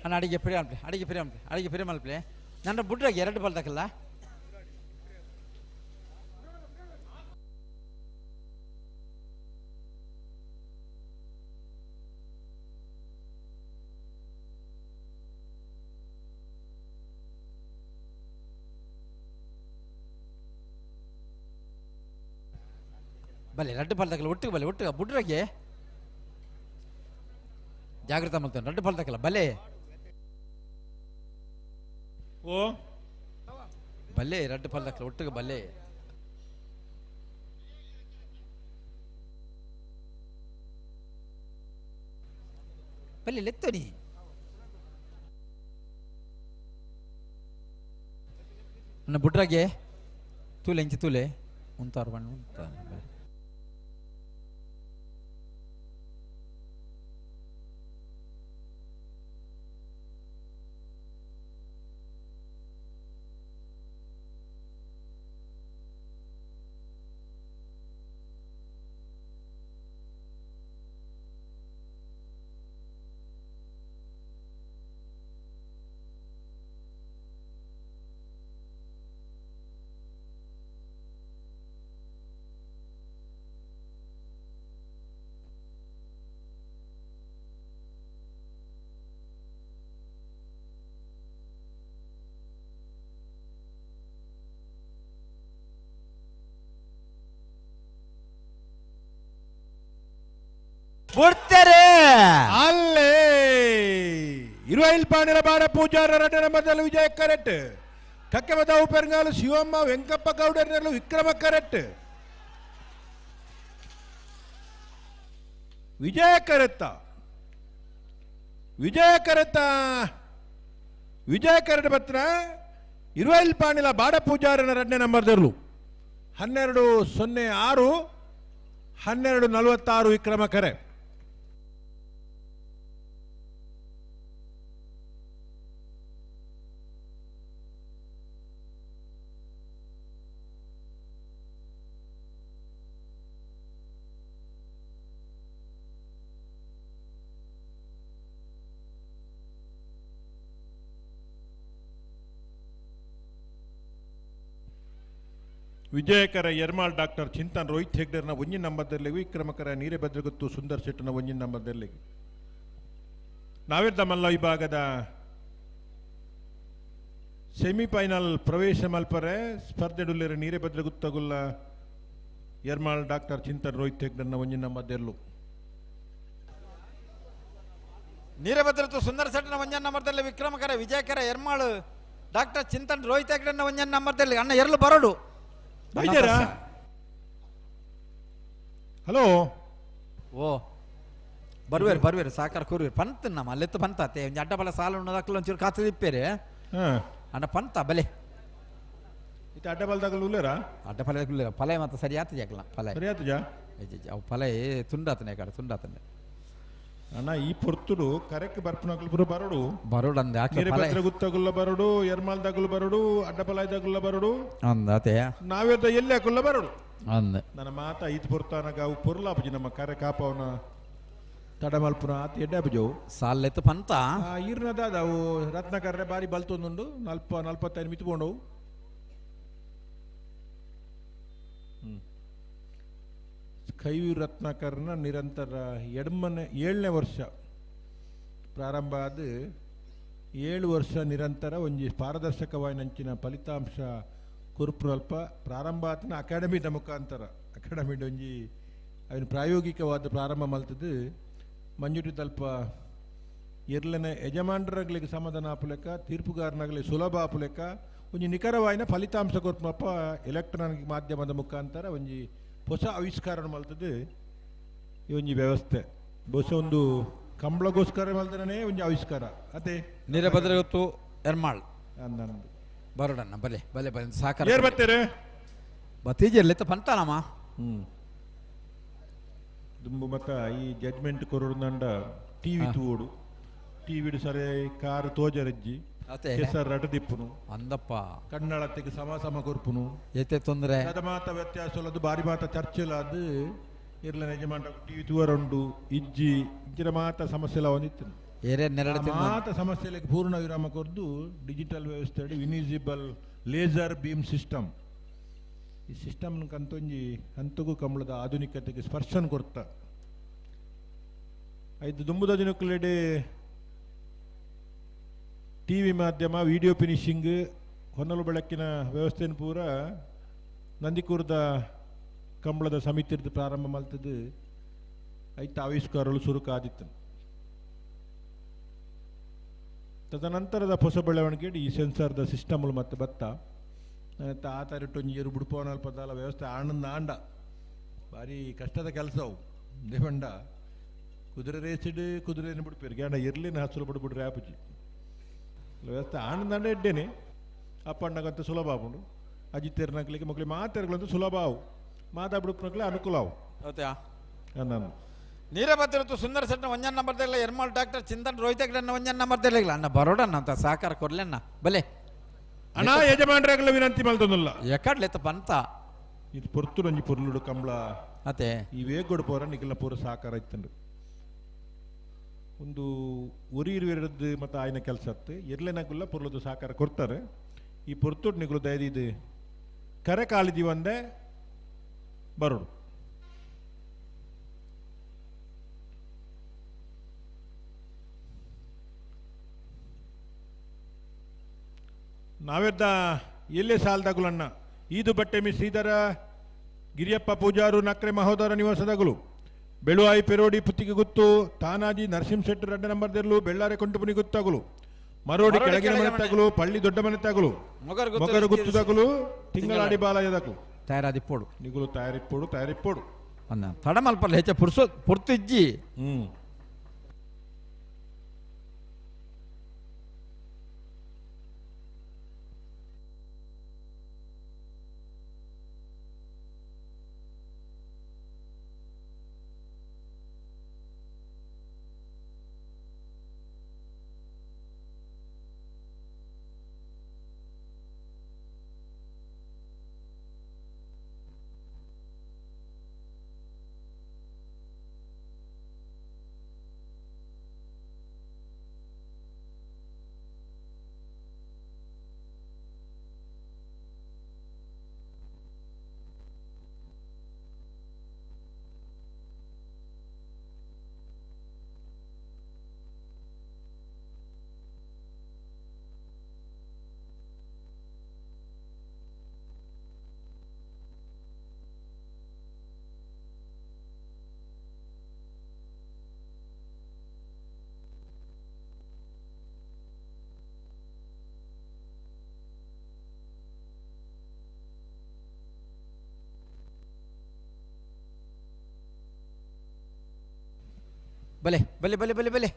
ಅಣ್ಣ ಅಡಿಗೆ ಪಿರಿ ಅನ್ಪ್ಲೆ ಅಡಿಗೆ ಪಿರಿ ಅನ್ಪ್ಲೆ ಅಡಿಗೆ ಪಿರಿ ಮಲ್ಪ್ಲೆ ನನ್ನ ಬುಡ್ರಾಗ ಎರಡು ಬಲ್ದಕ್ಕಲ್ಲ ಬಲೆ ರಡ್ಡು ಬಲ್ದಕ್ಕಲ್ಲ ಒಟ್ಟಿಗೆ ಬಲೆ ಒಟ್ಟಿಗೆ ಬುಡ್ರಾಗೆ ಜಾಗೃತ ಮಾಡ್ತಾನೆ ರಡ್ಡು ಬಲ್ದಕ್ಕಲ್ಲ ಬಲೆ ಓ ಬಲ್ಲೆ ರಡ್ಡು ಪಲ್ದಕ್ಕಲ್ಲ ಒಟ್ಟಿಗೆ ಬಲ್ಲೆ ಬಲ್ಲೆ ಲೆತ್ತೋನಿ ನನ್ನ ಬುಡ್ರಾಗೆ ತೂಲೆ ಇಂಚಿ ತೂಲೆ ಉಂತಾರು ಬಣ್ಣ ಉಂತಾನೆ ಬಲೆ. ಬಿಡ್ತಾರೆ ಅಲ್ಲೇ ಇರುವೈಲ್ ಪಾಂಡ್ಯರ ಬಾರ ಪೂಜಾರ ರಟನ ಮೊದಲು ವಿಜಯ ಕರೆಕ್ಟ್ ಕಕ್ಕೆಮದಾವು ಪೆರಂಗಾಲು ಶಿವಮ್ಮ ವೆಂಕಪ್ಪ ಗೌಡರ್ನಲ್ಲೂ ವಿಕ್ರಮ ಕರೆಕ್ಟ್ ವಿಜಯ ಕರೆತ್ತ ವಿಜಯ ಕರೆತ್ತ ವಿಜಯ ಕರೆಟ್ ಪತ್ರ ಇರುವೈಲ್ ಪಾಂಡಿಲ ಬಾಡ ಪೂಜಾರನ ಎರಡನೇ ನಂಬರ್ದರ್ಲು 12:06 12:46 ವಿಕ್ರಮ ಕರೆ. ವಿಜಯಕರ ಯರ್ಮಾಳ್ ಡಾಕ್ಟರ್ ಚಿಂತನ್ ರೋಹಿತ್ ಹೆಗ್ಡರ್ನ ಒಂಜಿನ ನಂಬರ್ದಲ್ಲಿ ವಿಕ್ರಮಕರ ನೀರೆ ಭದ್ರಗುತ್ತು ಸುಂದರ್ ಶೆಟ್ಟನ ಒಂಜಿನ ನಂಬರ್ದಲ್ಲಿ. ನಾವಿರ್ದ ಮಲ್ಲ ವಿಭಾಗದ ಸೆಮಿಫೈನಲ್ ಪ್ರವೇಶ ಮಲ್ಪರೆ ಸ್ಪರ್ಧೆಡುಲ್ಲೇರ ನೀರೆ ಭದ್ರಗುತ್ತಗುಲ್ಲ ಯರ್ಮಾಳ್ ಡಾಕ್ಟರ್ ಚಿಂತನ್ ರೋಹಿತ್ ಹೆಗ್ಡರ್ನ ಒಂಜಿನ ನಂಬರ್ದೆಲ್ಲು. ನೀರಭದ್ರತು ಸುಂದರ್ ಶೆಟ್ಟನ ಒಂಜನ ನಂಬರ್ದಲ್ಲಿ ವಿಕ್ರಮಕರ ವಿಜಯಕರ ಯರ್ಮಾಳ್ ಡಾಕ್ಟರ್ ಚಿಂತನ್ ರೋಹಿತ್ ಹೆಗ್ಡರ್ನ ಒಂಜನ ನಂಬರ್ದಲ್ಲಿ. ಅಣ್ಣ ಎರಲು ಬರೋಡು ಬೈದ್ಯರಾ? ಹಲೋ ಓ ಬರ್ವೇರು ಬರ್ವೇರು ಸಾಕಾರ ಕೂರ್ವೇರು ಪಂತ ನಮ್ಮ ಅಲ್ಲೆತ್ತು ಪಂತಾತೆ ಒಂಜಿ ಅಡ್ಡ ಬಲ ಸಾಲ ಉಣ್ಣದಾಕ್ಲ ಒಂಚೂರು ಕಾತು ದಿಪ್ಪೇರೆ ಅಣ್ಣ ಪಂತ ಬಲೆ ಇತ್ತ ಅಡ್ಡ ಬಲದಾಗಲು ಉಲ್ಲೇರಾ? ಅಡ್ಡ ಫಲ ಉಲ್ಲೇರ ಫಲ ಮಾತ್ರ ಸರಿ ಆತಜ ಅಕ್ಲ ಫಲ ಸರಿ ಆತಜ ಅವು ಫಲ ತುಂಡಾತನೆ ಕಡೆ ತುಂಡಾತನೆ ಅಣ್ಣ ಈ ಪೊರ್ತುಡು ಕರೆಕ್ ಬರ್ಪುನಕಲ್ ಪುರ ಬರೋಡು ಬರೋಡು ಅಂದೆ ಆಕೆ ಫಲ ಗುತ್ತಗುಲ್ಲ ಬರೋಡು ಎರ್ಮಾಲ್ದಾಗುಲ್ಲ ಬರೋಡು ಅಡ್ಡಪಲಾಯ್ದಾಗುಲ್ಲ ಬರೋಡು ಅಂದಾತೆ ನಾವೇದ ಎಲ್ಲಿ ಹಾಕುಲ್ಲ ಬರೋಡು ಅಂದೆ ನನ್ನ ಮಾತ ಐದು ಪೊರ್ತಾನಗ ಅವು ಪೊರ್ಲಾಪುಜಿ ನಮ್ಮ ಕರೆ ಕಾಪವನ ತಡಮಲ್ಪುನ ಆತ ಎಡ್ಡಾಪುಜವು ಸಾಲೆತ್ತು ಪಂತ ಈರ್ನದಾದ ಅವು ರತ್ನಕರ್ರೆ ಬಾರಿ ಬಲ್ತೊಂದುಂಡು 40-45 ಮಿತ್ಕೊಂಡವು. ಕೈವಿ ರತ್ನಾಕರ್ನ ನಿರಂತರ 7ನೇ ವರ್ಷ ಪ್ರಾರಂಭ ಆದ 7 ವರ್ಷ ನಿರಂತರ ಒಂಜಿ ಪಾರದರ್ಶಕವಾಯಿನಂಚಿನ ಫಲಿತಾಂಶ ಕುರುಪುನಲ್ಪ ಪ್ರಾರಂಭ ಆತನ ಅಕಾಡೆಮಿದ ಮುಖಾಂತರ ಅಕಾಡೆಮಿ ಒಂಜಿ ಅವನ ಪ್ರಾಯೋಗಿಕವಾದ ಪ್ರಾರಂಭ ಮಲ್ತದ್ದು ಮಂಜುಟಿ ತಲ್ಪ ಎರ್ಲನೆ ಯಜಮಾನರಾಗ್ಲಿಕ್ಕೆ ಸಮಾಧಾನ ಆಪುಲೆಕ್ಕ ತೀರ್ಪುಗಾರನಾಗಲಿ ಸುಲಭ ಆಪುಲೆಕ್ಕ ಒಂಜಿ ನಿಖರವಾಯಿನ ಫಲಿತಾಂಶ ಕೊರ್ಪುನಲ್ಪ ಎಲೆಕ್ಟ್ರಾನಿಕ್ ಮಾಧ್ಯಮದ ಮುಖಾಂತರ ಒಂಜಿ ಹೊಸ ಆವಿಷ್ಕಾರ ಮಲ್ತದ್ದು ಈ ಒಂಜಿ ವ್ಯವಸ್ಥೆ ಬಹುಶಃ ಒಂದು ಕಂಬಳಗೋಸ್ಕರ ಮಲ್ತನೇ ಒಂಜಿ ಆವಿಷ್ಕಾರ ಅದೇ ನೀರಭದ್ರ ಗೊತ್ತು ಎರ್ಮಾಳ್ ಅಂದಂದು ಬರೋಡಣ್ಣ ಬಲೆ ಬಲೆ ಬಲೆ ಸಾಕಾರ ಏರ್ ಬರ್ತಾರೆ ಬತ್ತೀಜರ್ಲಿತ್ತ ಪಂತಾನಮ್ಮ ದುಂಬು ಮತ್ತ ಈ ಜಡ್ಜ್ಮೆಂಟ್ ಕೊರೊಡಂಡ ಟಿವಿ ತೂಡು ಟಿವಿಡು ಸರಿ ಕಾರು ತೋಜರಜ್ಜಿ ಕೆಸರು ರಟದಿಪ್ಪುನು ಅಂದಪ್ಪ ಕನ್ನಡತಿಗೆ ಸಮ ಸಮ ಕೊರ್ಪುನು ಏತೆ ತೊಂದರೆ ಅದ ಮಾತ ವ್ಯತ್ಯಾಸ ಅದು ಬಾರಿ ಮಾತ ಚರ್ಚೆಲ ಅದು ಇರ್ಲ ಯಜಮಾನ ಟಿವಿ ತೂವರುಂಡು ಇಜ್ಜಿ ಇಂಚಿನ ಮಾತ ಸಮಸ್ಯೆ ಎಲ್ಲ ಒಂದಿತ್ತು. ಏರೇ ನೆರಡು ಮಾತ ಸಮಸ್ಯೆಗಳಿಗೆ ಪೂರ್ಣ ವಿರಾಮ ಕೊರ್ದು ಡಿಜಿಟಲ್ ವ್ಯವಸ್ಥೆ ವಿನಿಸಿಬಲ್ ಲೇಸರ್ ಬೀಮ್ ಸಿಸ್ಟಮ್ ಈ ಸಿಸ್ಟಮ್ ಕಂತೊಂಜಿ ಹಂತಗೂ ಕಂಬಳದ ಆಧುನಿಕತೆಗೆ ಸ್ಪರ್ಶನ ಕೊರ್ತ ಐದು ದುಂಬುದ ದಿನಕ್ಕಲೆಡೆ ಟಿವಿ ಮಾಧ್ಯಮ ವಿಡಿಯೋ ಫಿನಿಶಿಂಗ್ ಹೊನ್ನಲು ಬೆಳಕಿನ ವ್ಯವಸ್ಥೆಯನ್ನು ಪೂರ ನಂದಿಕೂರದ ಕಂಬಳದ ಸಮಿತಿರ್ದು ಪ್ರಾರಂಭ ಮಲ್ತದ್ದು ಐತ ಆವಿಷ್ಕಾರಗಳು ಸುರುಕಾದಿತ್ತು. ತದನಂತರದ ಹೊಸ ಬೆಳವಣಿಗೆ ಈ ಸೆನ್ಸಾರ್ದ ಸಿಸ್ಟಮ್ಲು ಮತ್ತು ಬತ್ತ ಆತಾರಿಟ್ಟು ಒಂಜಿ ಏರು ಬುಡ್ಪೋನಲ್ಪ ಪದಾಲ ವ್ಯವಸ್ಥೆ ಆನಂದ ಆಂಡ ಭಾರಿ ಕಷ್ಟದ ಕೆಲಸ ಅವು. ದೇವಂಡ ಕುದುರೆ ರೇಸಿಡ್ ಕುದುರೆಯನ್ನು ಬಿಡ್ಪೇರು ಗ್ಯಾಂಡ ಇರ್ಲಿನ ಹಸುರು ಬಿಡ್ಬಿಡ್ರಿ ಆಪುಜಿ ವ್ಯವಸ್ಥೆ ಆನಂದ ಆಂಡ ಎಡ್ಡೇನೆ ಅಪ್ಪಣ್ಣಗಂತ ಸುಲಭ ಆಪುಂಡು ಅಜಿತೇರ್ನಕ್ಲಿಗೆ ಮಕ್ಕಳಿಗೆ ಮಾತೆರ್ಗಳಂತೂ ಸುಲಭ ಅವು ಮಾತಾ ಬಿಡುಪನಕ್ಲೆ ಅನುಕೂಲ ಅವು. ನಾನು ನೀರಭದ್ರತು ಸುಂದರ ಸೆಟ್ನ ಒಂಜನ್ ನಂಬರ್ ತೆಗಲ ಎರ್ಮಾಲ್ ಡಾಕ್ಟರ್ ಚಿಂತನ್ ರೋಹಿತ ಒಂಜನ್ ನಂಬರ್ ತೆಗಲ ಅಣ್ಣ ಬರೋಡಣ್ಣ ಅಂತ ಸಹಕಾರ ಕೊರ್ಲೆಣ್ಣ ಬಲೆ ಅಣ್ಣ ಯಜಮಾನ್ರಾಗಲ ವಿನಂತಿ ಮಲ್ತೊಂದುಲ್ಲ ಎಕಡ್ಲೆತ್ತ ಪಂತ ಇದು ಪೊರ್ತು ಒಂಜಿ ಪೊರ್ಲುಡು ಕಂಬಳ ಅತೆ ಈ ವೇಗೊಡು ಪೋರ ನಿಖಿಲ ಪೂರ ಸಹಕಾರ ಇತ್ತಂಡು ಒಂದು ಒರಿ ಇರುವಿರದ್ದು ಮತ್ತು ಆಯ್ನ ಕೆಲಸ ಅತ್ತು ಎರ್ಲೆನಗುಲ್ಲ ಪೊರ್ಲದು ಸಹಕಾರ ಕೊಡ್ತಾರೆ. ಈ ಪೊರ್ತುಡು ನಿಗುಲು ದಯದಿದ್ದು ಕರೆ ಕಾಲಿದೀವಿ ಒಂದೇ ಬರೋಡು. ನಾವೆದ್ದ ಎಲ್ಲೇ ಸಾಲದಾಗುಲಣ್ಣ ಈದು ಬಟ್ಟೆಮಿ ಶ್ರೀಧರ ಗಿರಿಯಪ್ಪ ಪೂಜಾರು ನಕ್ರೆ ಮಹೋದರ ನಿವಾಸದಾಗಲು ಬೆಳುವಾಯಿ ಪೆರೋಡಿ ಪುತ್ತಿಗೆ ಗುತ್ತು ತಾನಾಜಿ ನರಸಿಂಹ ಶೆಟ್ಟರ್ 2 ನಂಬರ್ ದೆರ್ಲು ಬೆಳ್ಳಾರೆ ಕೊಂಟುಪುನಿ ಗುತ್ತಾಗಲು ಮರೋಡಿ ಕೆಳಗಿನ ಮನೆ ತಗಲು ಪಳ್ಳಿ ದೊಡ್ಡ ಮನೆ ತಗಲು ಮೊಗರು ಗುತ್ತುದಾಗಲು ತಿಂಗಳಾಡಿ ಬಾಲಯದಾಗಲು ತಯಾರಾದಿಪ್ಪೋಡು ನಿಗುಲು ತಯಾರಿಪ್ಪೋಡು ತಯಾರಿಪ್ಪೋಡು ಅನ್ನ ತಡಮಲ್ಪಲ್ಲ ಹೆಚ್ಚ ಪುರ್ಸೋ ಪುರ್ತಿಜ್ಜಿ. ಬಲೆ ಬಲೆ ಬಲೆ ಬಲೆ ಬಲೆ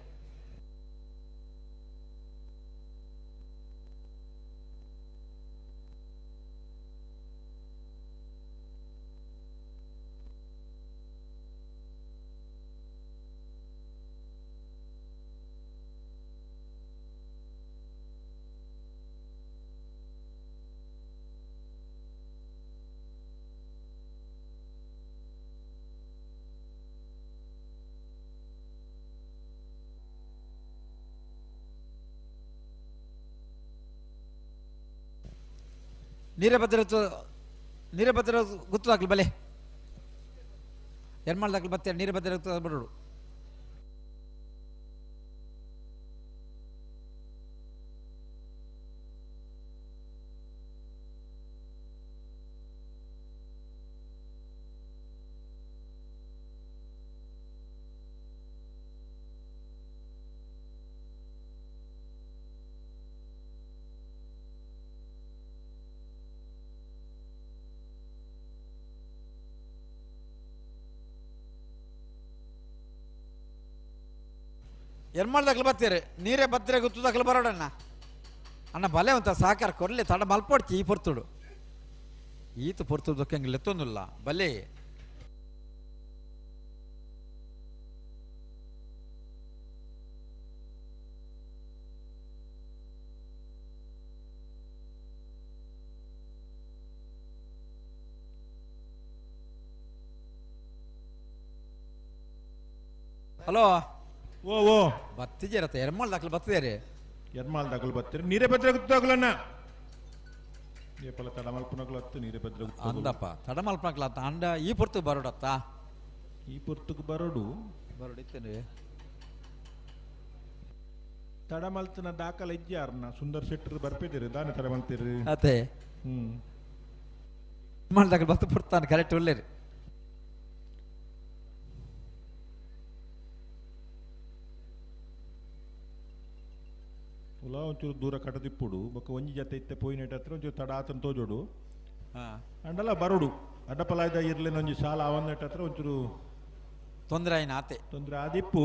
ನೀರಭದ್ರ ಗುತ್ತದಾಗ್ಲಿ ಬಲೆ ಎರ್ಮಾಳ್ದಾಗ್ಲಿ ಬತ್ತೆ ನೀರಭದ್ರ ಬರೋಡು. ಎರ್ಮಾಳ್ದಾಗ್ಲು ಬತ್ತೀರಿ ನೀರೇ ಬತ್ತರೆ ಗುತ್ತದಾಗ್ಲು ಬರೋಡಣ್ಣ ಅಣ್ಣ ಬಲೆ ಅಂತ ಸಹಕಾರ ಕೊರ್ಲಿ ತಡ ಮಲ್ಪೊಡ್ಚಿ ಈ ಪೊರ್ತುಡು ಈತ ಪೊರ್ತುಡು ದೊಕ್ಕಂಗೆ ಲೆತ್ತೊಂದುಲ್ಲ ಬಲೆ. ಹಲೋ ಓ ಓ ಬತ್ತಿಜೇರತ್ತ ಎರ್ಮಾಲ್ ದಾಖಲು ಬತ್ತಿದೇರಿ ಎರ್ಮಾಲ್ ದಾಖಲು ಬತ್ತೀರಿ ನೀರೇ ಭದ್ರ ಗೊತ್ತಾಗಲಣ್ಣ ಏಪಲ ತಡಮಲ್ಪನಗಳು ಹತ್ತು ನೀರೇ ಭದ್ರ. ಅಂದಪ್ಪ ತಡಮಲ್ಪನಕ್ಲ ಅಂತ ಅಂಡ ಈ ಪೊರ್ತು ಬರೋಡತ್ತ. ಈ ಪೊರ್ತುಗ್ ಬರೋಡು. ಬರೋಡು ಇತ್ತೇನೆ. ತಡಮಲ್ತನ ದಾಖಲೆ ಇಜ್ಜಾರ್ನ ಸುಂದರ್ ಶೆಟ್ಟರು ಬರ್ಪಿದ್ದೀರಿ ದಾನೆ ತಡಮಲ್ತೀರಿ. ಅದೇ ಎರ್ಮಾಲ್ ದಾಖಲು ಬತ್ತು ಪುರ್ತಾನೆ ಕರೆಕ್ಟ್ ಉಳ್ಳೇರಿ. ಉಲಾ ಒಂಚೂರು ದೂರ ಕಟದಿಪ್ಪುಡು ಬೊಕ್ಕ ಒಂಜಿ ಜತೆ ಇತ್ತೆ ಪೋಯಿನೆಟ್ ಹತ್ರ ಒಂಚೂರು ತಡ ಆತನ ತೋಜೋಡು. ಅಂಡಲ ಬರೋಡು ಅಡ್ಡಪಲಾಯ್ದ ಇರ್ಲಿನ ಒಂಜಿ ಸಾಲ ಅವನ್ನಟ್ ಹತ್ರ ಒಂಚೂರು ತೊಂದರೆ ಆಯ್ನ ಆತೆ. ತೊಂದರೆ ಆದಿಪ್ಪು.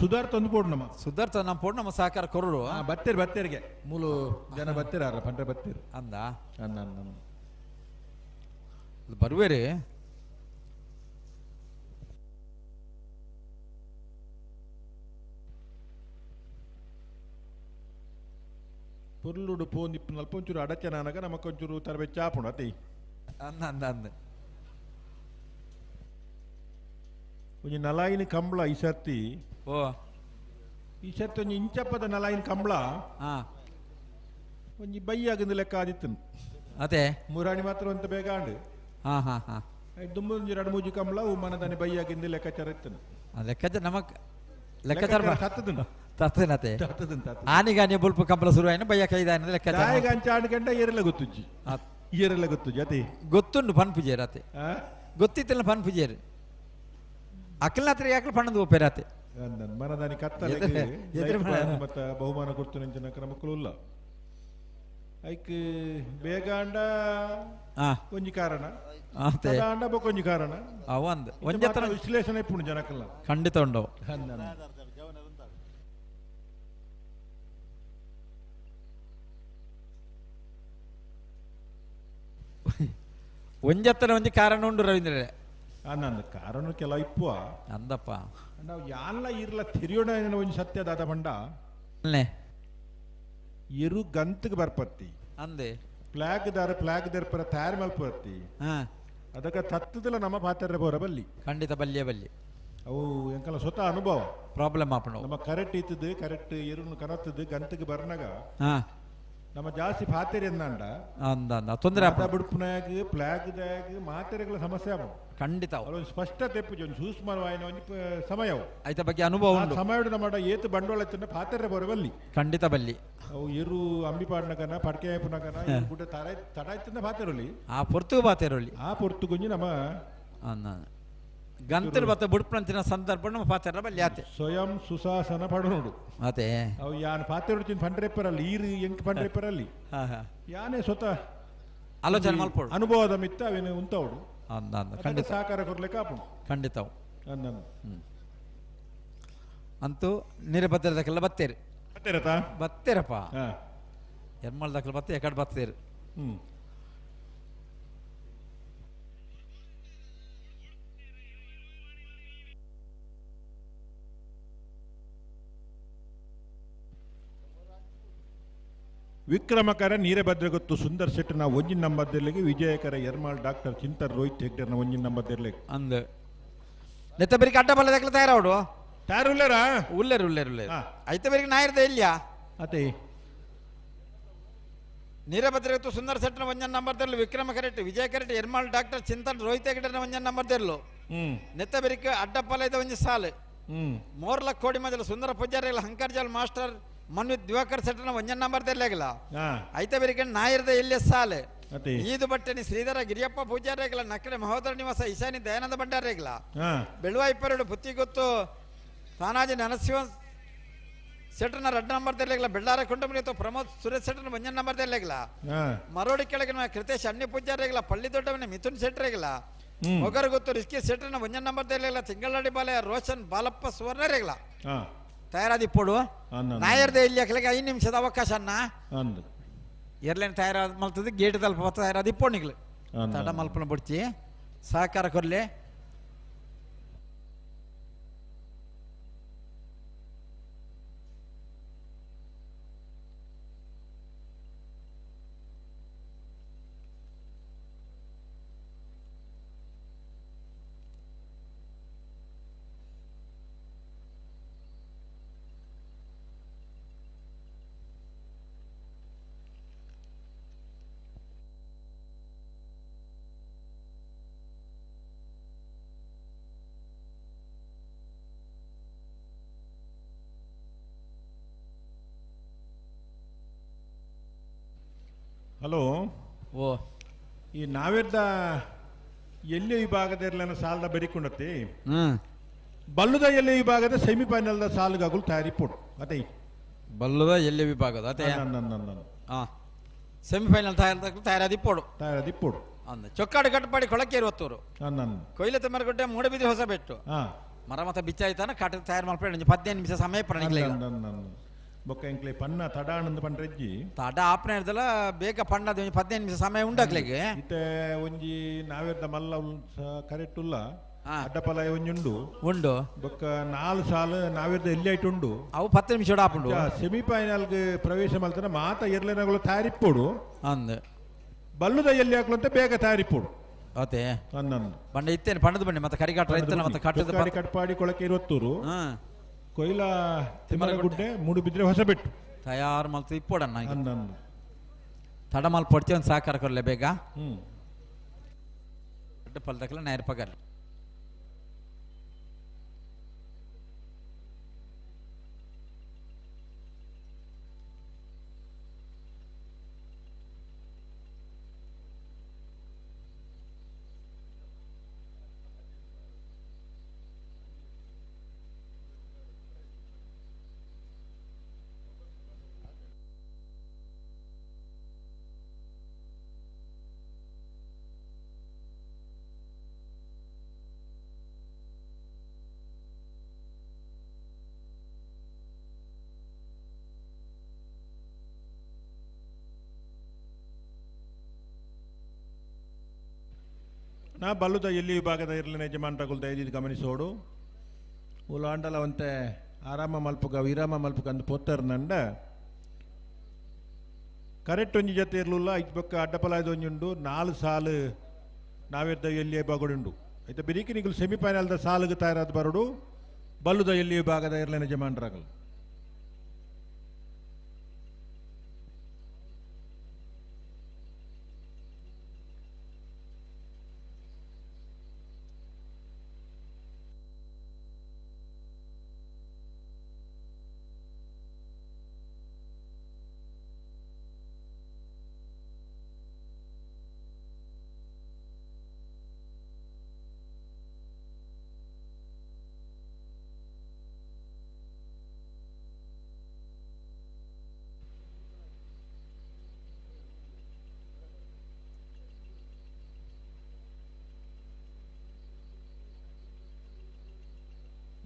ಸುಧಾರ್ ತಂದು ಪೋಡು ನಮ್ಮ. ಸುಧಾರ್ ತಂದು ನಮ್ಮ ಪೋಡು ನಮ್ಮ ಸಹಕಾರ ಕೊರಡು. ಬತ್ತೀರಿ ಬತ್ತೀರಿಗೆ ಮೂಲು ಜನ ಬತ್ತೀರ ಪಂಡ್ರೆ ಬತ್ತೀರಿ. ಅಂದ ಅಂದ ಬರುವೇರಿ. ಪೊರ್ಲುಡು ಪೋಂದಿಪ್ಪು ನಲ್ಪ ಒಂಚೂರು ಅಡಚನಾನಗ ನಮಕೊಂಚೂರು ತರಬೆ ಚಾಪುಂಡು ಅತಿ. ಅಂದ ಅಂದ ಅಂದ ಒಂಜಿ ನಲಾಯಿನ ಕಂಬಳ ಈ ಸರ್ತಿ. ಓ ಈ ಸರ್ತಿ ಒಂಜಿ ಇಂಚಪ್ಪದ ನಲಾಯಿನ ಕಂಬಳ ಒಂಜಿ ಬೈಯಾಗಿಂದ ಲೆಕ್ಕ ಆದಿತ್ತು. ಅದೇ ಮುರಾಣಿ ಮಾತ್ರ ಅಂತ ಬೇಗ ಆಂಡು. ಹಾ ಹಾ ಹಾ ದುಂಬ ಒಂಜಿ ಎರಡು ಮೂಜಿ ಕಂಬಳ ಅವು ಮನದಾನಿ ಬೈಯಾಗಿಂದ ಲೆಕ್ಕಾಚಾರ ಇತ್ತು. ಲೆಕ್ಕಾಚಾರ ನಮಕ್ ಲೆಕ್ಕಾಚಾರ ತತ್ತದನು ತತ್ತನತೆ ಆನಿಗಾನಿ ಬುಲ್ಪು ಕಂಬಳ ಶುರು ಆಯ್ನ ಬಯ್ಯ ಕೈದಾನ ಲೆಕ್ಕಾಚಾರ. ಅಂಚಾಡು ಗಂಟ ಏರೆಲ್ಲ ಗೊತ್ತುಜ್ಜಿ ಏರೆಲ್ಲ ಗೊತ್ತುಜ್ಜಿ ಅದೇ ಗೊತ್ತುಂಡು ಪನ್ ಪೂಜೆರ್ ಅತೆ ಗೊತ್ತಿತ್ತಿಲ್ಲ ಪನ್ ಪೂಜೆರ್ ಅಕ್ಕಲ್ನಾತ್ರ ಯಾಕಲು ಪಣ್ಣದು ಒಪ್ಪೇರಾತೆ. ಮನದಾನಿ ಕತ್ತಲೆ ಮತ್ತ ಬಹುಮಾನ ಕೊಡ್ತು ನಂಚಿನ ಕ್ರಮಕ್ಕೂ ಇಲ್ಲ. ಐಕ್ ಬೇಗ ಅಂಡ ಒಂಜಿ ಕಾರಣ ಅಂಡ ಬೊಕೊಂಜಿ ಕಾರಣ ಒಂದು ಒಂಜತ್ರ ವಿಶ್ಲೇಷಣೆ ಇಪ್ಪುಂಡು ಜನಕ್ಕಲ್ಲ ಖಂಡಿತ ಉಂಡವು. ಒಂಜತ್ತನ ಒಂಜಿ ಕಾರಣ ಉಂಡು ರವೀಂದ್ರ. ನನ್ನ ಕಾರಣ ಕೆಲ ಇಪ್ಪುವ ಅಂದಪ್ಪ ನಾವು ಯಾನ್ಲ ಇರ್ಲ ತಿರಿಯೋಣ ಒಂಜಿ ಸತ್ಯ ದಾದ ಬಂಡ ಎರು ಗಂತಗೆ ಬರ್ಪತ್ತಿ ಅಂದೆ ಫ್ಲಾಗ್ ದಾರ ಫ್ಲಾಗ್ ದರ್ಪರ ತಯಾರು ಮಲ್ಪತ್ತಿ ಅದಕ್ಕೆ ತತ್ತದಲ್ಲ ನಮ್ಮ ಪಾತ್ರ ಬೋರ ಬಲ್ಲಿ ಖಂಡಿತ ಬಲ್ಲಿಯ ಬಲ್ಲಿ ಅವು ಎಂಕಲ ಸ್ವತಃ ಅನುಭವ ಪ್ರಾಬ್ಲಮ್ ಆಪಣ ನಮ್ಮ ಕರೆಕ್ಟ್ ಇತ್ತದು ಕರೆಕ್ಟ್ ಎರುನು ಕನತ್ತದು ಗಂತಗೆ ಬರ್ನಾಗ ನಮ್ಮ ಜಾಸ್ತಿ ಪಾತೆರೆ ಎಂದಾಂಡ ಅಂದ ಅಂದ ತೊಂದರೆ ಬಿಡ್ಪುನಾಗ ಫ್ಲಾಗ್ ದಾಗ ಮಾತೆರೆಗಳ ಸಮಸ್ಯೆ ಆಪುಂಡು ಖಂಡಿತ. ಒಂದು ಸ್ಪಷ್ಟತೆ ಒಂಜಿ ಸೂಕ್ಷ್ಮವಾಯಿನ ಒಂಜಿ ಸಮಯ ಐತ ಬಗ್ಗೆ ಅನುಭವ ಉಂಡು. ಸಮಯ ನಮ್ಮ ಏತು ಬಂಡವಾಳ ಇತ್ತು ಪಾತೆರೆ ಬರೋ ಬಲ್ಲಿ ಖಂಡಿತ ಬಲ್ಲಿ. ಅವು ಎರು ಅಂಬಿ ಪಾಡ್ನಕನ ಪಡ್ಕೆ ಆಯ್ಪುನಕನ ಗುಡ್ಡ ತಡ ತಡ ಇತ್ತಿಂದ ಪಾತೆರೊಲಿ ಆ ಪೊರ್ತು ಪಾತೆರೊಲಿ ಆ ಪೊರ್ತುಗೊಂಜಿ ನಮ್ಮ ಗಂತಲು ಬತ್ತ ಬುಡ್ಪಂತಿನ ಸಂದರ್ಭ ನಮ್ಮ ಪಾತೆರ ಬಲ್ಲಿ ಆತೆ ಸ್ವಯಂ ಸುಶಾಸನ ಪಡೋಡು ಅದೇ ಅವು ಯಾನ್ ಪಾತೆರೊಡು ಪಂಡ್ರೆಪ್ಪರಲ್ಲಿ ಈರು ಎಂಕ್ ಪಂಡ್ರೆಪ್ಪರಲ್ಲಿ ಯಾನೇ ಸ್ವತಃ ಆಲೋಚನೆ ಮಲ್ಪೊಡು ಅನುಭವದ ಮಿತ್ತ ಅವೇನು ಉಂತವಡು ಅಂದ ಅಂದ ಖಂಡಿತ ಸಹಕಾರ ಕೊಡ್ಲಿಕ್ಕೆ ಆಪುಂಡು ಖಂಡಿತ. ಅಂದ ಅಂತೂ ನೀರಭದ್ರದಕ್ಕೆಲ್ಲ ಬತ್ತೇರಿ ಬತ್ತೇರತ ಬತ್ತೇರಪ್ಪ ಎರ್ಮಲ್ ದಾಖಲು ಬತ್ತೆ ಎಕಡೆ ಬತ್ತೇರು. ವಿಕ್ರಮಕರ ನೀರಭದ್ರಗೊತ್ತು ಸುಂದರ್ ಶೆಟ್ಟನ ಒಂಜಿನ ನಂಬರ್ದಿರ್ಲಿಕ್ಕೆ ವಿಜಯಕರ ಎರ್ಮಾಳ್ ಡಾಕ್ಟರ್ ಚಿಂತರ್ ರೋಹಿತ್ ಹೆಗ್ಡೆರ್ನ ಒಂಜಿನ ನಂಬರ್ದಿರ್ಲಿಕ್ಕೆ ಅಂದ ನೆತ್ತ ಬೆರಿಗೆ ಅಡ್ಡ ಬಲ್ಲದಕ್ಕೆ ತಯಾರಾವಡು ತಯಾರು ಉಲ್ಲೇರಾ ಉಲ್ಲೇರು ಉಲ್ಲೇರು ಉಲ್ಲೇರು ಐತ ಬೆರಿಗೆ ನಾಯಿರ್ದ ಇಲ್ಲಿಯಾ ಅದೇ ನೀರಭದ್ರಗೊತ್ತು ಸುಂದರ್ ಶೆಟ್ಟನ ಒಂಜನ್ ನಂಬರ್ ತೆರಲು ವಿಕ್ರಮ ಕರೆಕ್ಟ್ ವಿಜಯ ಕರೆಕ್ಟ್ ಎರ್ಮಾಳ್ ಡಾಕ್ಟರ್ ಚಿಂತನ್ ರೋಹಿತ್ ಹೆಗ್ಡೆರ್ನ ಒಂಜನ್ ನಂಬರ್ ತೆರಲು ನೆತ್ತ ಬೆರಿಗೆ ಅಡ್ಡ ಪಲ್ಲದ ಒಂಜಿ ಸಾಲು ಮೋರ್ಲ ಕೋಡಿ ಮಜಲು ಸುಂದರ ಪೂಜಾರಿ ಹಂಕರ್ಜಾಲ್ ಮಾಸ್ಟರ್ ಮನ್ವಿತ್ ದಿವಾಕರ್ ಸೆಟ್ಟನ ಒಂಜನ್ ನಂಬರ್ ತೆರಲಾಗಿಲ್ಲ ಐತ ಬೆರಿಗೆ ನಾಯಿರ್ದ ಇಲ್ಲಿ ಸಾಲೆ ಈದು ಬಟ್ಟೆನಿ ಶ್ರೀಧರ ಗಿರಿಯಪ್ಪ ಪೂಜಾರಿಗಳ ನಕಡೆ ಮಹೋದರ ನಿವಾಸ ಈಶಾನಿ ದಯಾನಂದ ಭಂಡಾರಿಗಳ ಬೆಳುವಾಯಿಪರಡು ಪುತ್ತಿಗೊತ್ತು ತಾನಾಜಿ ನರಸಿಂಹ ಸೆಟ್ಟನ ರಡ್ಡ ನಂಬರ್ ತೆರಲಾಗಿಲ್ಲ ಬೆಳ್ಳಾರ ಕುಂಟಮನಿ ಪ್ರಮೋದ್ ಸುರೇಶ್ ಸೆಟ್ಟನ ಒಂಜನ್ ನಂಬರ್ ತೆರಲಾಗಿಲ್ಲ ಮರೋಡಿ ಕೆಳಗಿನ ಕೃತೇಶ್ ಅಣ್ಣಿ ಪೂಜಾರಿಗಳ ಪಳ್ಳಿ ದೊಡ್ಡವನ ಮಿಥುನ್ ಶೆಟ್ಟರಿಗಳ ಮೊಗರಗೊತ್ತು ರಿಸ್ಕಿ ಸೆಟ್ಟನ ಒಂಜನ್ ನಂಬರ್ ತೆರಲಾಗಿಲ್ಲ ತಿಂಗಳಾಡಿ ಬಾಲೆ ರೋಷನ್ ಬಾಲಪ್ಪ ಸುವರ್ಣರಿಗಳ ತಯಾರಾದಿಪ್ಪಡು ನಾಯರ್ದ ಇಲ್ಲಿ ಅಕ್ಲಿಗೆ 5 ನಿಮಿಷದ ಅವಕಾಶ ಅನ್ನ ಎರ್ಲೇನು ತಯಾರಾದ ಮಲ್ತದ ಗೇಟ್ ತಲ್ಪ ತಯಾರಾದ ಇಪ್ಪೋಣಿಗ್ಲು ತಡ ಮಲ್ಪನ ಬಿಡ್ಚಿ ಸಹಕಾರ ಕೊರ್ಲಿ. ಹಲೋ. ಓ ಈ ನಾವೆರ್ದ ಎಲ್ಲಿ ವಿಭಾಗದ ಇರ್ಲನ ಸಾಲದ ಬೆರಿಕೊಂಡತಿ ಬಲ್ಲುದ ಎಲ್ಲಿ ವಿಭಾಗದ ಸೆಮಿಫೈನಲ್ದ ಸಾಲುಗಾಗಲು ತಯಾರಿ ಪೋಡು ಅದೇ. ಬಲ್ಲುದ ಎಲ್ಲಿ ವಿಭಾಗದ ಅದೇ ಸೆಮಿಫೈನಲ್ ತಯಾರಾದಿಪ್ಪೋಡು ತಯಾರಾದಿಪ್ಪೋಡು ಅಂದ ಚೊಕ್ಕಾಡು ಕಟ್ಟಪಾಡಿ ಕೊಳಕೇರಿ ಒತ್ತೂರು ಕೊಯ್ಲ ತೆಮ್ಮರಗುಡ್ಡೆ ಮೂಡಬಿದ್ರಿ ಹೊಸಬೆಟ್ಟು ಮರ ಮತ ಬಿಚ್ಚಾಯ್ತಾನ ಕಾಟ ತಯಾರು ಮಾಡ್ಬೇಡ 15 ನಿಮಿಷ ಸಮಯ ಪ್ರಣಿ ಬೊಕ್ಕ ಎಂಕ್ಲೆ ಪನ್ನ ತಡಾಣಂದು ಪಂಡ್ರೆಜ್ಜಿ ತಡ ಆಪನೆ ಇರ್ದಲ್ಲ ಬೇಗ ಪಣ್ಣದ 15 ನಿಮಿಷ ಸಮಯ ಉಂಡಾಕ್ಲೆಗೆ ಇತ್ತೆ ಒಂಜಿ ನಾವೆರ್ದ ಮಲ್ಲ ಕರೆಕ್ಟ್ ಉಲ್ಲ ಅಡ್ಡಪಲ ಒಂಜಿ ಉಂಡು ಉಂಡು ಬೊಕ್ಕ 4 ಸಾಲು ನಾವೆರ್ದ ಎಲ್ಲಿ ಐಟ್ ಉಂಡು ಅವು 10 ನಿಮಿಷ ಆಪುಂಡು ಸೆಮಿಫೈನಲ್ ಪ್ರವೇಶ ಮಲ್ತನ ಮಾತ ಎರ್ಲೆನಗಳು ತಯಾರಿಪ್ಪೋಡು ಅಂದ್ ಬಲ್ಲುದ ಎಲ್ಲಿ ಹಾಕ್ಲಂತ ಬೇಗ ತಯಾರಿಪ್ಪೋಡು ಅದೇ ಅನ್ನಂದು ಬಂಡ ಇತ್ತೇನೆ ಪಣ್ಣದ ಬಂಡಿ ಮತ್ತೆ ಕರಿಗಾಟ ರೈತನ ಮತ್ತೆ ಕಟ್ಟದ ಕಟ್ಪಾಡಿ ಕೊಳಕೆ ಇರುವತ್ತೂರು ಕೊಯ್ಲ ತಿಮ್ಮರಗುಡ್ಡೆ ಮೂಡುಬಿದ್ರೆ ಹೊಸಬೆಟ್ಟು ತಯಾರು ಮಲ್ತು ಇಪ್ಪೋಡಣ್ಣ ಅನ್ನಂದು ತಡ ಮಲ್ ಪಡ್ತಿ ಒಂದು ಸಹಕಾರ ಕೊರಲೆ ಬೇಗ ಪಲ್ದಕ್ಲ ನೇರ ಪಗಲ್ ನಾ ಬಲ್ಲುದ ಎಲ್ಲಿ ವಿಭಾಗದ ಇರಲಿನ ಯಜಮಾನ್ರಗುಲ್ ದಯದೀದು ಗಮನಿಸೋಡು ಉಲಾಂಡಲವಂತೆ ಆರಾಮ ಮಲ್ಪುಗ ವಿರಾಮ ಮಲ್ಪುಗ ಅಂದು ಪೋತ್ತರ್ ನಂಡ ಕರೆಕ್ಟ್ ಒಂಜಿ ಜೊತೆ ಇರಲಿಲ್ಲ ಇದು ಬೊಕ್ಕ ಅಡ್ಡಪಲಾಯ್ದ ಒಂಜಿ ಉಂಡು 4 ಸಾಲು ನಾವೆದ್ದ ಎಲ್ಲಿ ವಿಭಾಗಡುಂಡು ಐತ ಬಿರಿಕಿ ನಿಗುಲು ಸೆಮಿಫೈನಲ್ದ ಸಾಲುಗೆ ತಯಾರಾದ ಬರೋಡು ಬಲ್ಲುದ ಎಲ್ಲಿ ವಿಭಾಗದ ಇರಲಿನ ಯಜಮಾನ್ರಗಲ್.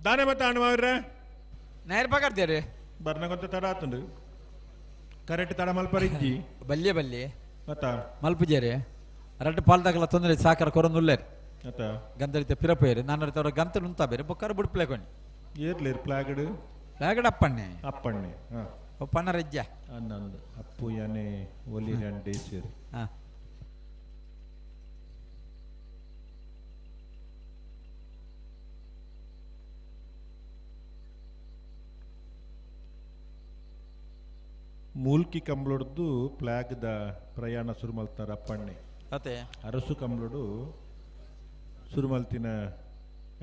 ದಾನೆ ಮತ್ತೆ ಅಣ್ಣ ನೇರ ಪಕಡ್ತೀರಿ ಬರ್ನಗೊಂತ ತಡ ಆತುಂಡು ಕರೆಕ್ಟ್ ತಡ ಮಲ್ಪರಿಜ್ಜಿ ಬಲ್ಯ ಬಲ್ಯ ಮತ್ತ ಮಲ್ಪುಜೇರಿ ರಡ್ಡು ಪಾಲ್ದಾಗಲ ತೊಂದರೆ ಸಾಕರ ಕೊರೊಂದುಲ್ಲೇರಿ ಮತ್ತ ಗಂಧರಿತ ಪಿರಪೇರಿ ನಾನು ಅವರ ಗಂತ ಉಂತಾ ಬೇರೆ ಬೊಕ್ಕಾರ ಬುಡ್ಪ್ಲೆ కొని ಏರ್ಲೇರು ಪ್ಲಾಗಡ್ ಪ್ಲಾಗಡ್ ಅಪ್ಪಣ್ಣೆ ಅಪ್ಪಣ್ಣೆ ಹಾಂ ಪಣ್ಣ ರಜ್ಜ ಅನ್ನಂದು ಅಪ್ಪು ಯಾನೆ ಒಲಿ ಡೇಸೇರಿ ಹಾಂ ಮೂಲ್ಕಿ ಕಂಬ್ಳೊಡ್ದು ಪ್ಲಾಗ್ದ ಪ್ರಯಾಣ ಸುರುಮಲ್ತಾರ ಅಪ್ಪಣ್ಣೆ ಅತೆ ಅರಸು ಕಂಬ್ಳೊಡು ಸುರುಮಲ್ತಿನ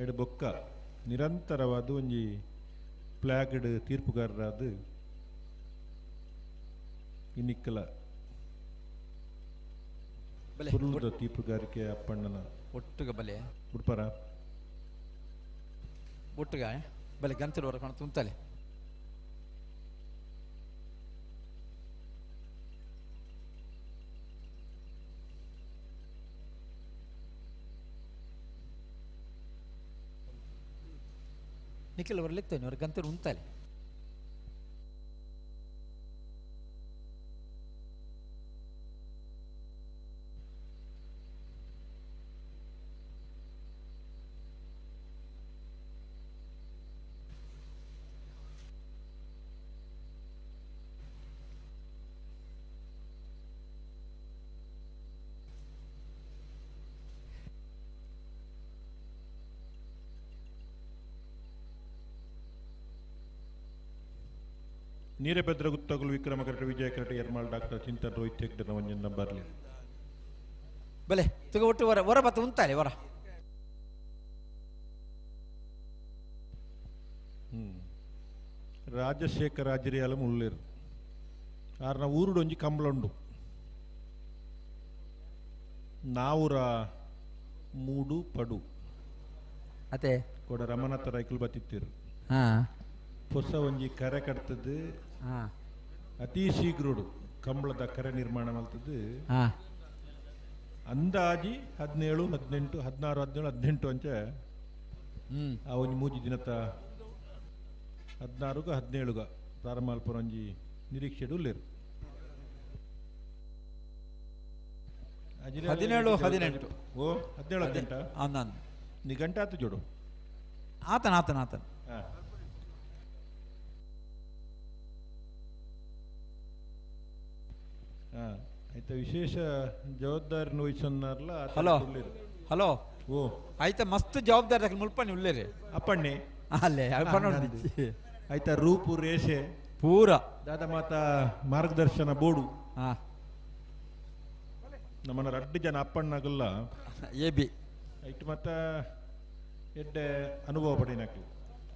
ಎಡು ಬೊಕ್ಕ ನಿರಂತರವಾದ ಒಂಜಿ ಪ್ಲಾಗ್ಡ್ ತೀರ್ಪುಗಾರರಾದ ಇನ್ನಿಕ್ಕಲ ಪುರ್ಲುದ ತೀರ್ಪುಗಾರಿಕೆ ಅಪ್ಪಣ್ಣನ ಒಟ್ಟುಗ ಬಲೆ ಉಡ್ಪರ ಒಟ್ಟುಗ ಬಲೆ ಗಂತಲು ಹೊರಕೊಂಡು ತುಂತಲೆ ನಿಖಿಲ್ ಅವರಲ್ಲಿ ಅವ್ರ ಗಂತರು ಉಂತಾಲೆ ನೀರಭದ್ರ ಗುತ್ತಗಳು ವಿಕ್ರಮ ಕರಟ ವಿಜಯ ಕರಟ ಎರ್ಮಾಳ್ ಡಾಕ್ಟರ್ ಚಿಂತನ್ ರೋಹಿತ್ ಹೆಗ್ಡೆ ನವಂಜನ್ ಬರಲಿ ಬಲೆ ತುಗ ಒಟ್ಟು ಹೊರ ಹೊರ ಬತ್ತ ಉಂತಾಲೆ ಹೊರ ರಾಜಶೇಖರ ಅಜಿರಿಯಾಲ ಮುಳ್ಳೇರು ಆರ್ನ ಊರುಡು ಒಂಜಿ ಕಂಬಳಂಡು. ನಾವುರ ಮೂಡು ಪಡು ಅತೆ ಕೊಡ ರಮನಾಥ ರೈಕುಲ್ ಬತ್ತಿತ್ತಿರು. ಹಾ. ಹೊಸ ಒಂಜಿ ಕರೆ ಕಟ್ತದ್ದು. ಹಾ. ಅತಿ ಶೀಘ್ರಡು ಕಂಬಳದ ಕರೆ ನಿರ್ಮಾಣ ಮಾಡ್ತದ್ದು. ಹಾ. ಅಂದಾಜಿ 17 18 16 17 18 ಅಂಚೆ ಆ ಒಂಜಿ ಮೂಜಿ ದಿನತ 16 17 ಪ್ರಾರಂಭ ಅಲ್ಪನ ಒಂಜಿ ನಿರೀಕ್ಷೆಡು ಉಲ್ಲೇರು. 17 18. ಓ 17 18 ಅಂದಾಂದು ನೀ ಗಂಟೆ ಆತು ಜೋಡು. ಆತನ ಆತನ ಆತನ. ಆಯ್ತಾ ವಿಶೇಷ ಜವಾಬ್ದಾರಿ ವಹಿಸನ್ನಾರ್ಲ. Hello hello. ಓ ಆಯ್ತಾ ಮಸ್ತ್ ಜವಾಬ್ದಾರಿ ದಾಖಲೆ ಮುಲ್ಪಣ್ಣಿ ಉಲ್ಲೇರಿ. ಅಪ್ಪಣ್ಣಿ ಅಲ್ಲೇ ಆಯ್ತಾ ರೂಪು ರೇಷೆ ಪೂರ ದಾದಾ ಮಾತಾ ಮಾರ್ಗದರ್ಶನ ಬೋರ್ಡು. ನಮ್ಮನ್ನ ರಡ್ಡು ಜನ ಅಪ್ಪಣ್ಣಗಲ್ಲ ಎ ಬಿ ಐಟ್ ಮತ್ತ ಎಡ್ಡೆ ಅನುಭವ ಪಡಿನಕ್ಲು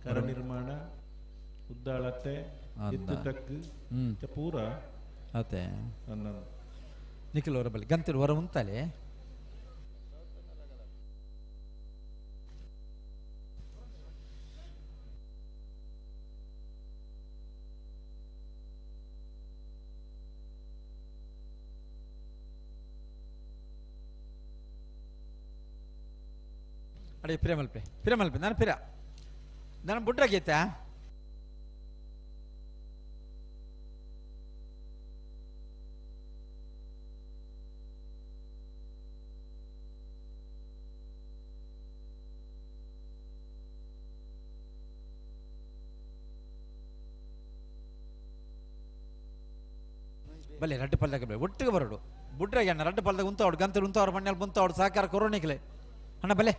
ಕರ ನಿರ್ಮಾಣ ಉದ್ದಾಳತ್ತೆ ಎತ್ತು ತಕ್ಕು ಪೂರ ಅತ್ತೆ ನಿಖಿಲ್ ಅವರ ಬಳಿ ಗಂತಿರು ಹೊರ ಉಂತಾಲೆ. ಅಡೆ ಪಿರಮಲ್ಪೆ ಪಿರಮಲ್ಪೆ ನಾನು ಪಿರ ನಾನು ಬುಡ್ರಾಗೈತ. ಬಲ್ಲೆ ರಡ್ಡು ಪಲ್ದಾಗ ಬಲ್ಲೆ ಒಟ್ಟಿಗೆ ಬರೋಡು ಬುಡ್ರಾಗಿ ಅಣ್ಣ ರಡ್ಡು ಪಲ್ದಾಗ ಉಂತಾವಡು ಗಂತರು ಉಂತಾವ್ರು ಮಣ್ಣಲ್ಲಿ ಮುಂತಾವಡು ಸಹಕಾರ ಕೊರೋನಿಕ್ಲೆ ಅಣ್ಣ ಬಲ್ಲೆ.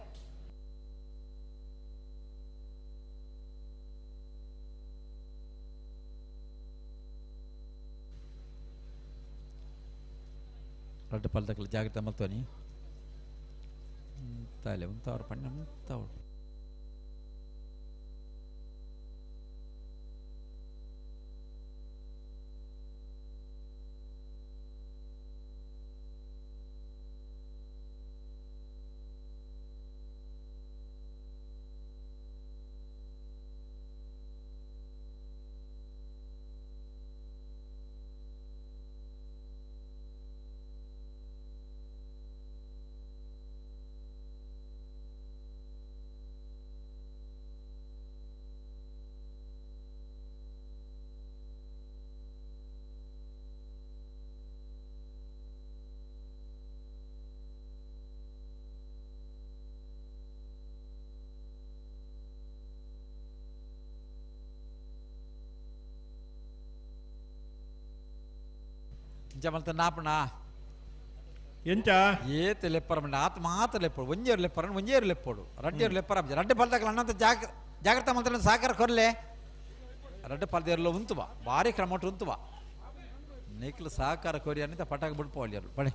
ರಡ್ಡು ಪಲ್ದಕ್ಕಲ್ಲ ಜಾಗ್ರತೆ ಮಲ್ತೋನಿ ತಾಲೆ ಉಂತಾವ್ರು ಪಣ್ಣ ಉಂತಾವಡು. ಜಮಲ್ತ ನಾಪಣ ಎಂಚ ಏತ್ ಲೆಪ್ಪರ ಮಂಡ ಆತ ಮಾತ್ರ ಲೆಪ್ಪಡು ಒಂಜೇರು ಲೆಪ್ಪರ ಒಂಜೇರು ಲೆಪ್ಪಡು ರಡ್ಡೇರು ಲೆಪ್ಪರ ರಡ್ಡೆ ಪಲ್ದಕ್ಕಲ್ಲ ಅಣ್ಣಂತ ಜಾಗ್ರತೆ ಮಂತ್ರ ಸಹಕಾರ ಕೊರ್ಲೆ ರಡ್ಡೆ ಪಲ್ದೇರ್ಲ ಉಂತುವ ಭಾರಿ ಕ್ರಮಟ್ ಉಂತುವ ನಿಕ್ಲು ಸಹಕಾರ ಕೊರಿ ಅನ್ನಿತ ಪಟಾಕ ಬಿಡ್ಪೋಲಿಯರು ಬಳೆ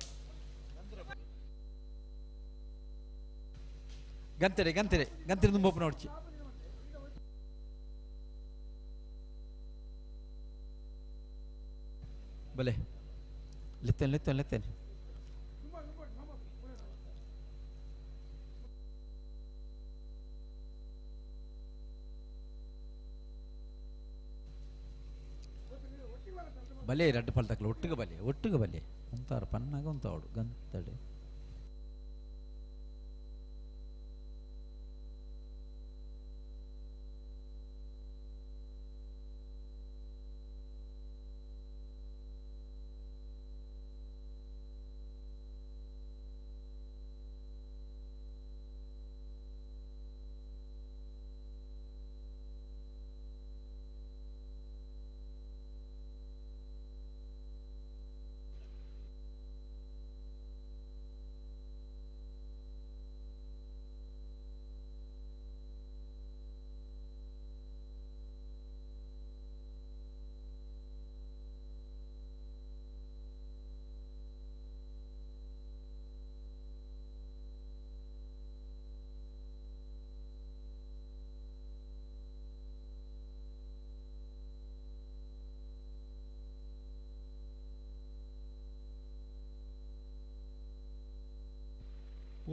ಗಂತೆರೆ ಗಂತೆರೆ ಗಂತೆರೆ ದುಂಬೋಪು ನೋಡ್ಚಿ ಬಲೆ ಲೆತ್ತೇನೆ ಲೆತ್ತೇನೆ ಲೆತ್ತೇನೆ ಬಲೆ ರಡ್ಡು ಪಲ್ತಕ್ಕಲ್ಲ ಒಟ್ಟಿಗೆ ಬಲೆ ಒಟ್ಟಿಗೆ ಬಲೆ ಉಂತಾರು ಪನ್ನಾಗ ಉಂತಾವಡು ಗಂತಡೆ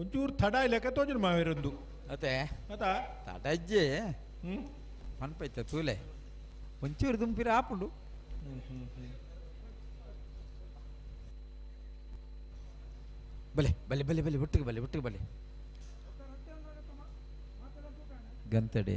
ಒಂಚೂರು ತಡ ಇಲ್ಲಕ ತೋಜುನು ಮಾವೇರೊಂದು ಅತ್ತೆ ಅತ್ತ ತಡಜ್ಜೆ ಮನ್ಪೈತ ತೂಲೆ ಒಂಚೂರು ದುಂಪಿರ ಆಪುಂಡು ಬಲೆ ಬಲೆ ಬಲೆ ಬಲೆ ಒಟ್ಟಿಗೆ ಬಲೆ ಒಟ್ಟಿಗೆ ಬಲೆ ಗಂತಡೆ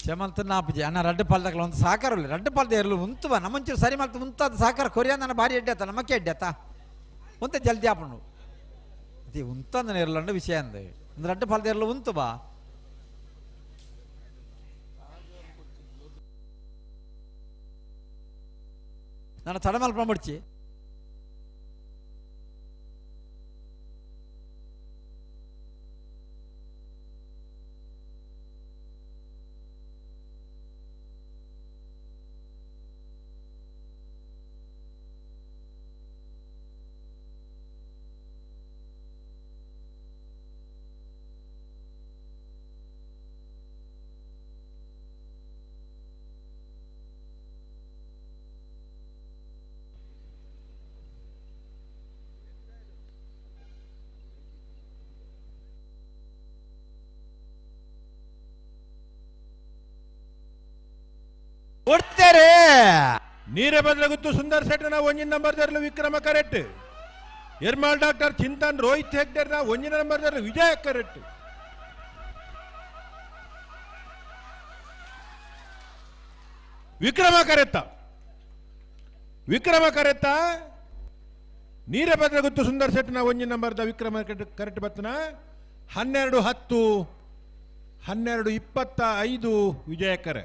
ಚಮಲ್ತ ನಾಪುಜಿ ಅಣ್ಣ ರಡ್ಡು ಪಾಲ್ದಕ್ಲ ಒಂದು ಸಾಕಾರ ರಡ್ಡು ಪಾಲ್ದ ಇರಲು ಉಂತುವ ನಮ್ಮಂಚೂರು ಸರಿ ಮಲ್ತು ಉಂತಾದ ಸಾಕಾರ ಕೊರಿಯ ನನ್ನ ಭಾರಿ ಎಡ್ಡೆ ಆತ ನಮಕ್ಕೆ ಎಡ್ಡೆ ಆತ ಉಂತ ಜಲ್ದಿ ಆಪುಂಡು ಅದೇ ಉಂತಂದ ಇರಲಂಡು ವಿಷಯ ಅಂದ ಒಂದು ರಡ್ಡು ಪಾಲ್ದ ಇರಲು ಉಂತು ಬಾ ನಾನು ತಡ ಮಲ್ಪ ಮುಡ್ಚಿ ಕೊಡ್ತಾರೆ ನೀರೇ ಬದಲಾಗುತ್ತು ಸುಂದರ್ ಶೆಟ್ಟನ ಒಂಜಿನ ನಂಬರ್ ದರ್ಲು ವಿಕ್ರಮ ಕರೆಕ್ಟ್ ಎರ್ಮಾಲ್ ಡಾಕ್ಟರ್ ಚಿಂತನ್ ರೋಹಿತ್ ಹೆಗ್ಡೆರ್ನ ಒಂಜಿನ ನಂಬರ್ ದರ್ಲು ವಿಜಯ ಕರೆಕ್ಟ್ ವಿಕ್ರಮ ಕರೆತ್ತ ವಿಕ್ರಮ ಕರೆತ್ತ ನೀರೇ ಬದಲಾಗುತ್ತು ಸುಂದರ್ ಶೆಟ್ಟನ ಒಂಜಿನ ನಂಬರ್ದ ವಿಕ್ರಮ ಕರೆಕ್ಟ್ ಬತ್ತನ 12 10 12 25 ವಿಜಯ ಕರೆ.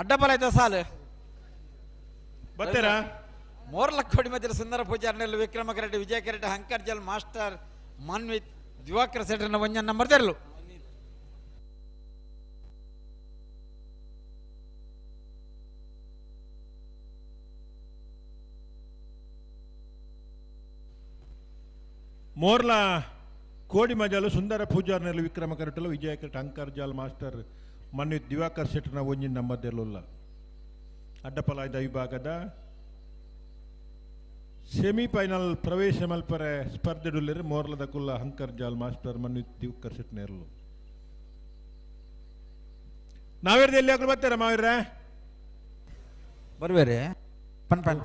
ಅಡ್ಡಬಲ ಸಾಲು ಬತ್ತೀರಾ ಮೋರ್ಲಕ್ಕೋಡಿ ಮಧ್ಯದ ಸುಂದರ ಪೂಜಾರ್ನೆಲ್ಲ ವಿಕ್ರಮ ಕರೆಡ್ಡಿ ವಿಜಯ ಕರೆಡ್ಡಿ ಹಂಕರ್ಜಲ್ ಮಾಸ್ಟರ್ ಮನ್ವಿತ್ ದಿವಾಕರ ಸೆಟ್ರನ್ನ ಒಂಜನ್ ನಂಬರ್ ತೆರಲು ಮೋರ್ಲಾ ಕೋಡಿ ಮಜಲು ಸುಂದರ ಪೂಜಾರ್ನೆಲ್ಲ ವಿಕ್ರಮ ಕರೆಟಲು ವಿಜಯ ಕರೆಟ್ ಅಂಕರ್ಜಾಲ್ ಮಾಸ್ಟರ್ ಮನ್ವಿತ್ ದಿವಾಕರ್ ಶೆಟ್ಟರ್ನ ಒಂಜಿನ ನಂಬರ್ ಅಡ್ಡಪಲಾಯ್ದ ವಿಭಾಗದ ಸೆಮಿಫೈನಲ್ ಪ್ರವೇಶ ಮಲ್ಪರೆ ಸ್ಪರ್ಧೆಡುಲ್ಲೆರ್ ಮೋರ್ಲದ ಕುಲ್ಲ ಹಂಕರ್ ಜಾಲ್ ಮಾಸ್ಟರ್ ಮನ್ವಿತ್ ದಿವಾಕರ್ ಶೆಟ್ಟರ್ನೇರ್ಲು. ನಾವೇರ್ದ ಎಲ್ಲಿ ಹಾಕಲು ಬರ್ತಾರ ಮಾವೀರ ಬರ್ಬೇರೆ ಪನ್ ಪನ್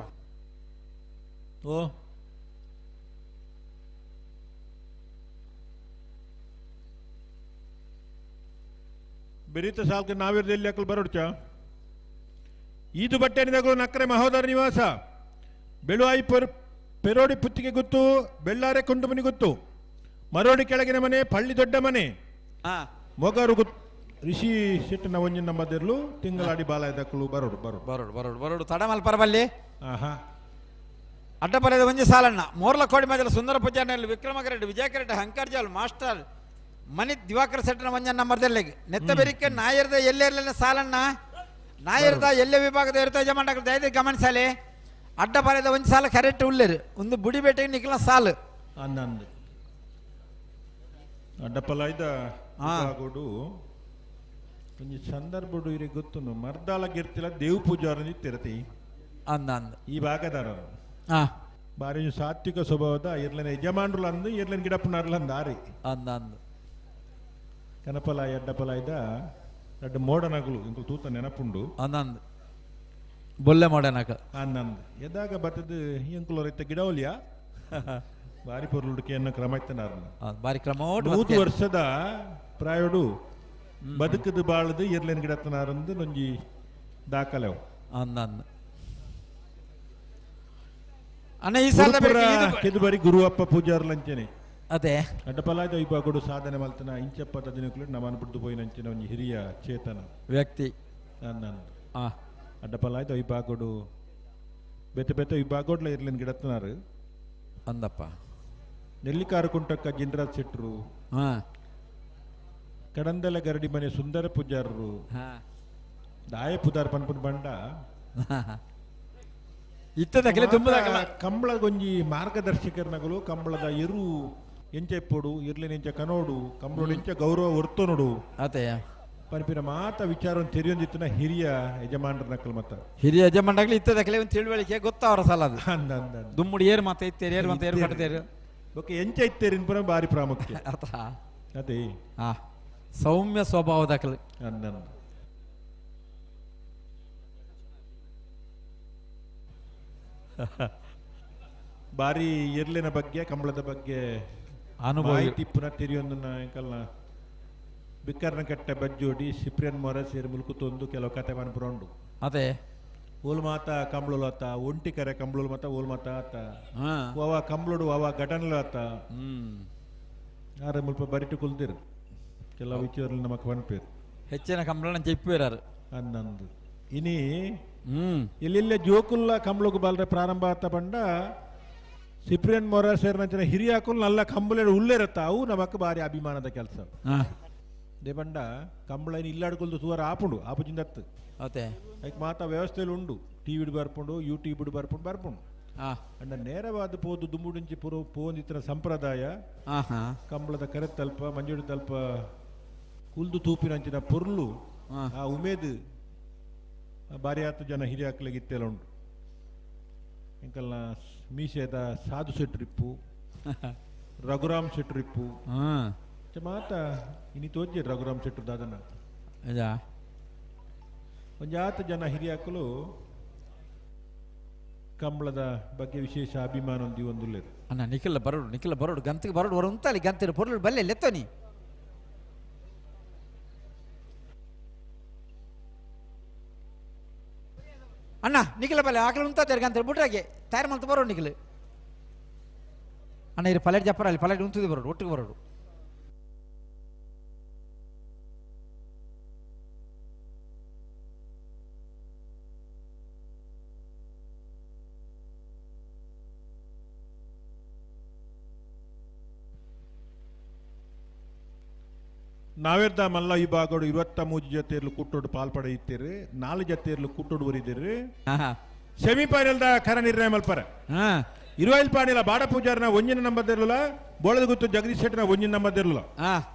ಓ ಬೆರೀತ ಸಾಲ್ಕ ನಾವೇರ್ದ ಎಲ್ಲಿ ಹಾಕಲು ಬರೋಡ್ಚ ಈದು ಬಟ್ಟೆನಿದಗಳು ನಕ್ಕರೆ ಮಹೋದರ ನಿವಾಸ ಬೆಳುವಾಯಿ ಪೆರೋಡಿ ಪುತ್ತಿಗೆ ಗುತ್ತು ಬೆಳ್ಳಾರೆ ಕುಂಡುಮನಿ ಗುತ್ತು ಮರೋಡಿ ಕೆಳಗಿನ ಮನೆ ಪಳ್ಳಿ ದೊಡ್ಡ ಮನೆ ಮೊಗರು ಗುತ್ತು ರಿಷಿ ಶೆಟ್ಟನ ಒಂಜಿನ ಮದರ್ಲು ತಿಂಗಳಾಡಿ ಬಾಲಾಯದಕ್ಕಲು ಬರೋಡು ಬರೋಡು ಬರೋಡು ಬರೋಡು ಬರೋಡು ತಡಮಲ್ ಪರಬಲ್ಲಿ ಆಹಾ ಅಡ್ಡಪಲದ ಒಂಜಿ ಸಾಲಣ್ಣ ಮೋರ್ಲ ಕೋಡಿ ಮಜಲ ಸುಂದರ ಪೂಜಾರ್ನಲ್ಲಿ ವಿಕ್ರಮ ಕರೆಡ್ಡಿ ವಿಜಯ ಕರೆಡ್ಡಿ ಹಂಕರ್ಜಾಲ್ ಮಾಸ್ಟರ್ ಮನಿ ದಿವಾಕರ್ ಶೆಟ್ಟನ ಒಂಜನ್ ನಂಬರ್ ದೆಲ್ಲೆಗ್ ನೆತ್ತ ಬೆರಿಕೆ ನಾಯರ್ದ ಎಲ್ಲೆರ್ಲೆನ ಸಾಲಣ್ಣ ನಾಯರ್ದ ಎಲ್ಲೆ ವಿಭಾಗದ ಇರ್ತ ಯಜಮಾನಗಳು ದಯದ ಗಮನಿಸಲಿ. ಅಡ್ಡ ಪಾಲೆದ ಒಂಜಿ ಸಾಲ ಕರೆಕ್ಟ್ ಉಲ್ಲೇರು ಒಂದು ಬುಡಿ ಬೇಟೆಗೆ ನಿಕ್ಲ ಸಾಲು ಅಂದಂದು ಅಡ್ಡಪಲಾಯ್ದ ವಿಭಾಗೋಡು ಒಂಜಿ ಸಂದರ್ಭಡು ಇರಿ ಗೊತ್ತುನು ಮರ್ದಾಲ ಗಿರ್ತಿಲ ದೇವ್ ಪೂಜಾರನಿ ತಿರತಿ ಅಂದಂದು ಈ ಭಾಗದಾರ ಆ ಬಾರಿ ಸಾತ್ವಿಕ ಸ್ವಭಾವದ ಇರ್ಲೇನ ಯಜಮಾನ್ರುಲ ಅಂದು ಇರ್ಲೇನ ಗಿಡಪ್ಪನಾರ್ಲ ಅಂದು ಆರಿ ಅಂದಂದು ಕನಪಲಾಯ ಅಡ್ಡಪಲಾಯ್ದ ರಡ್ಡು ಮೋಡನಗುಲು ಇಂಕುಲು ತೂತ ನೆನಪುಂಡು ಅಂದಂದು ಬೊಲ್ಲೆ ಮೋಡನಕ ಅಂದಂದು ಎದಾಗ ಬತ್ತದ ಎಂಕುಲು ರೈತ ಗಿಡವಲಿಯ ಬಾರಿ ಪೊರ್ಲುಡಿಕೆ ಅನ್ನ ಕ್ರಮ ಇತ್ತನಾರ್ನ ಬಾರಿ ಕ್ರಮ 100 ವರ್ಷದ ಪ್ರಾಯೋಡು ಬದುಕದು ಬಾಳದು ಇರ್ಲೇನ್ ಗಿಡತ್ತನಾರಂದು ನೊಂಜಿ ದಾಖಲೆವು ಅಂದಂದು ಅಣ್ಣ ಈ ಸಾಲ ಕೆದುಬರಿ ಗುರುವಪ್ಪ ಪೂಜಾರ್ಲಂಚನೆ ಅದೇ ಅಡ್ಡಪಲಾದ ವಿಭಾಗಡು ಸಾಧನೆ ಮಲ್ತನ ಇಂಚಪ್ಪದ ದಿನಕ್ಕೂ ನಮ್ಮನ್ನು ಬಿಡ್ದು ಪೋಯಿನಂಚಿನ ಒಂಜಿ ಹಿರಿಯ ಚೇತನ ವ್ಯಕ್ತಿ ಅಂದಂದು ಅಡ್ಡಪಲಾಯ್ದ ವಿಭಾಗಡು ಬೇತೆ ಬೇತೆ ವಿಭಾಗೋಡ್ಲ ಇರ್ಲೇನ್ ಗಿಡತ್ತನಾರು ಅಂದಪ್ಪ ನೆಲ್ಲಿಕಾರು ಕುಂಟಕ್ಕ ಜಿಂದ್ರಾಜ್ ಶೆಟ್ರು ಕಡಂದಲ ಗರಡಿ ಮನೆ ಸುಂದರ ಪೂಜಾರರು ದಾಯ ಪುದಾರ್ ಪನ್ಪುನ್ ಬಂಡ ಇತ್ತದಕ್ಕೆ ತುಂಬುದಾಗಲ್ಲ ಕಂಬಳಗೊಂಜಿ ಮಾರ್ಗದರ್ಶಕರ್ನಗಲು ಕಂಬಳದ ಎರು ಎಂಚೆಪ್ಪೊಡು ಇರ್ಲಿನ ಎಂಚ ಕನೋಡು ಕಂಬಳೋಡು ಎಂಚ ಗೌರವ ಒರ್ತೊನೋಡು ಅದೇ ಪನ್ಪಿನ ಮಾತ ವಿಚಾರ ತೆರಿಯೊಂದಿತ್ತಿನ ಹಿರಿಯ ಯಜಮಾನರ ನಕಲ್ ಮತ್ತ ಹಿರಿಯ ಯಜಮಾನರಾಗ್ಲಿ ಇತ್ತದಕ್ಕೆ ಒಂದು ತಿಳುವಳಿಕೆ ಗೊತ್ತಾವರ ಸಲ ಅದು ಅಂದ ದುಮ್ಮುಡಿ ಏರು ಮಾತ ಇತ್ತೇರು ಏರು ಮಾತ ಏರು ಕಟ್ಟತೇರು ಓಕೆ ಎಂಚ ಇತ್ತೇರಿನ ಪುರ ಬಾರಿ ಪ್ರಾಮುಖ್ಯ ಅರ್ಥ ಅದೇ ಸೌಮ್ಯ ಸ್ವಭಾವದಕಲು ಅಂದ ಬಾರಿ ಎರ್ಲಿನ ಬಗ್ಗೆ ಕಂಬಳದ ಬಗ್ಗೆ ಅನುಭವ ತಿಪ್ಪುನ ತೆರಿಯೊಂದನ್ನ ಎಂಕಲ್ನ ಬಿಕ್ಕರ್ನ ಕಟ್ಟೆ ಬಜ್ಜೋಡಿ ಸಿಪ್ರಿಯನ್ ಮೊರ ಸೇರಿ ಮುಲ್ಕುತೊಂದು ಕೆಲವು ಕತೆ ಮನ್ಪುರ ಉಂಡು ಅದೇ ಓಲ್ ಮಾತ ಕಂಬಳುಲು ಆತ ಒಂಟಿ ಕರೆ ಕಂಬಳುಲು ಮಾತ ಓಲ್ ಮಾತ ಆತ ಅವ ಕಂಬಳುಡು ಅವ ಘಟನೆಲು ಆತ ಆರ ಮುಲ್ಪ ಬರಿಟು ಕುಲ್ದಿರು ಕೆಲವು ವಿಚಾರలు ನಮಕ್ ಪನ್ಪೇರು ಹೆಚ್ಚಿನ ಕಂಬಳನ ಚೆಪ್ಪೇರಾರು ಅಂದಂದು ಇನಿ ಎಲ್ಲೆಲ್ಲ ಜೋಕುಲ್ಲ ಕಂಬಳಗು ಬಾಲ್ರೆ ಪ್ರಾರಂಭ ಆತ ಬಂಡ ಸಿಪ್ರಿಯನ್ ಮೊರ ಸೇರಿನಂಚಿನ ಹಿರಿಯಾಕುಲ್ ನಲ್ಲ ಕಂಬಳ ಉಲ್ಲೇರತ್ತ ಅವು ನಮಕ್ ಬಾರಿ ಅಭಿಮಾನದ ಕೆಲಸ they ಬಂಡ ಕಂಬಳ ಇಲ್ಲಾಡ್ಕೊಲ್ದು ಸುಮಾರು ಆಪುಂಡು ಆಪುಜಿಂದತ್ತು ಅದೇ ಐಕ್ ಮಾತಾ ವ್ಯವಸ್ಥೆలు ಉಂಡು ಟಿವಿಡ್ ಬರ್ಪುಂಡು ಯೂಟ್ಯೂಬ್ ಬರ್ಪುಂಡು ಬರ್ಪುಂಡು ಅಂಡ ನೇರವಾದ ಪೋದು ದುಂಬುಡಿಂಚಿ ಪುರೋ ಪೋಂದಿತ್ತಿನ ಸಂಪ್ರದಾಯ ಕಂಬಳದ ಕರೆ ತಲ್ಪ ಮಂಜುಡಿ ತಲ್ಪ ಕುಲ್ದು ತೂಪಿನಂಚಿನ ಪೊರ್ಲು ಆ ಉಮೇದ್ ಬಾರಿ ಆತು ಜನ ಹಿರಿಯಾಕ್ಲಿಗೆ ಇತ್ತೆಲ್ಲ ಉಂಟು ಇಂಕಲ್ನ ಮೀಸೆದ ಸಾಧು ಶೆಟ್ರಿಪ್ಪು ರಘುರಾಮ್ ಶೆಟ್ರಿಪ್ಪು ಮಾತ ಇನಿ ತೋಜಿ ರಘುರಾಮ್ ಶೆಟ್ರು ದಾದನ ಒಂಜಾತ ಜನ ಹಿರಿಯಾಕಲು ಕಂಬಳದ ಬಗ್ಗೆ ವಿಶೇಷ ಅಭಿಮಾನ ಒಂದುಲ್ಲೇರು ಅಣ್ಣ ನಿಖಿಲ ಬರೋಡು ನಿಖಿಲ ಬರೋಡು ಗಂತಿಗೆ ಬರೋಡು ಬರೋ ಉಂತಾಲಿ ಗಂತಿರು ಪೊರ್ಲು ಬಲ್ಲೆ ಲೆತ್ತೋನಿ ಅಣ್ಣ ನಿಖಿಲ ಬಲ್ಲೆ ಆಕಲು ಉಂತಾತಾರೆ ಗಂತಿರು ಬುಟ್ರಾಗೆ ತಯಾರು ಮಾಡ್ತಾ ಬರೋಡು ನಿಖಿಲ್ ಅಣ್ಣ ಇರು ಪಲೆಟ್ ಜಪ್ಪರ ಅಲ್ಲಿ ಪಲೆಟ್ ಉಂತಿದ್ದು ಬರೋಡು ಒಟ್ಟಿಗೆ ಬರೋಡು ನಾವೇರ್ದ ಮಲ್ಲ ವಿಭಾಗಡು 23 ಜೊತೆಯರ್ಲು ಕುಟ್ಟೋಡು ಪಾಲ್ಪಡ ಇತ್ತೀರಿ 4 ಜೊತೆಯರ್ಲು ಕುಟ್ಟೋಡು ಬರಿದಿರಿ ಸೆಮಿಫೈನಲ್ the ಖರ ನಿರ್ಣಯ ಮಲ್ಪರ ಇರುವೈಲ್ ಪಾಣಿಲ ಬಾಡ ಪೂಜಾರನ ಒಂಜಿನ ನಂಬರ್ ಇರಲಿಲ್ಲ ಬೋಳದ ಗುತ್ತು ಜಗದೀಶ್ ಶೆಟ್ಟನ ಒಂಜಿನ ನಂಬರ್ ಇರಲಿಲ್ಲ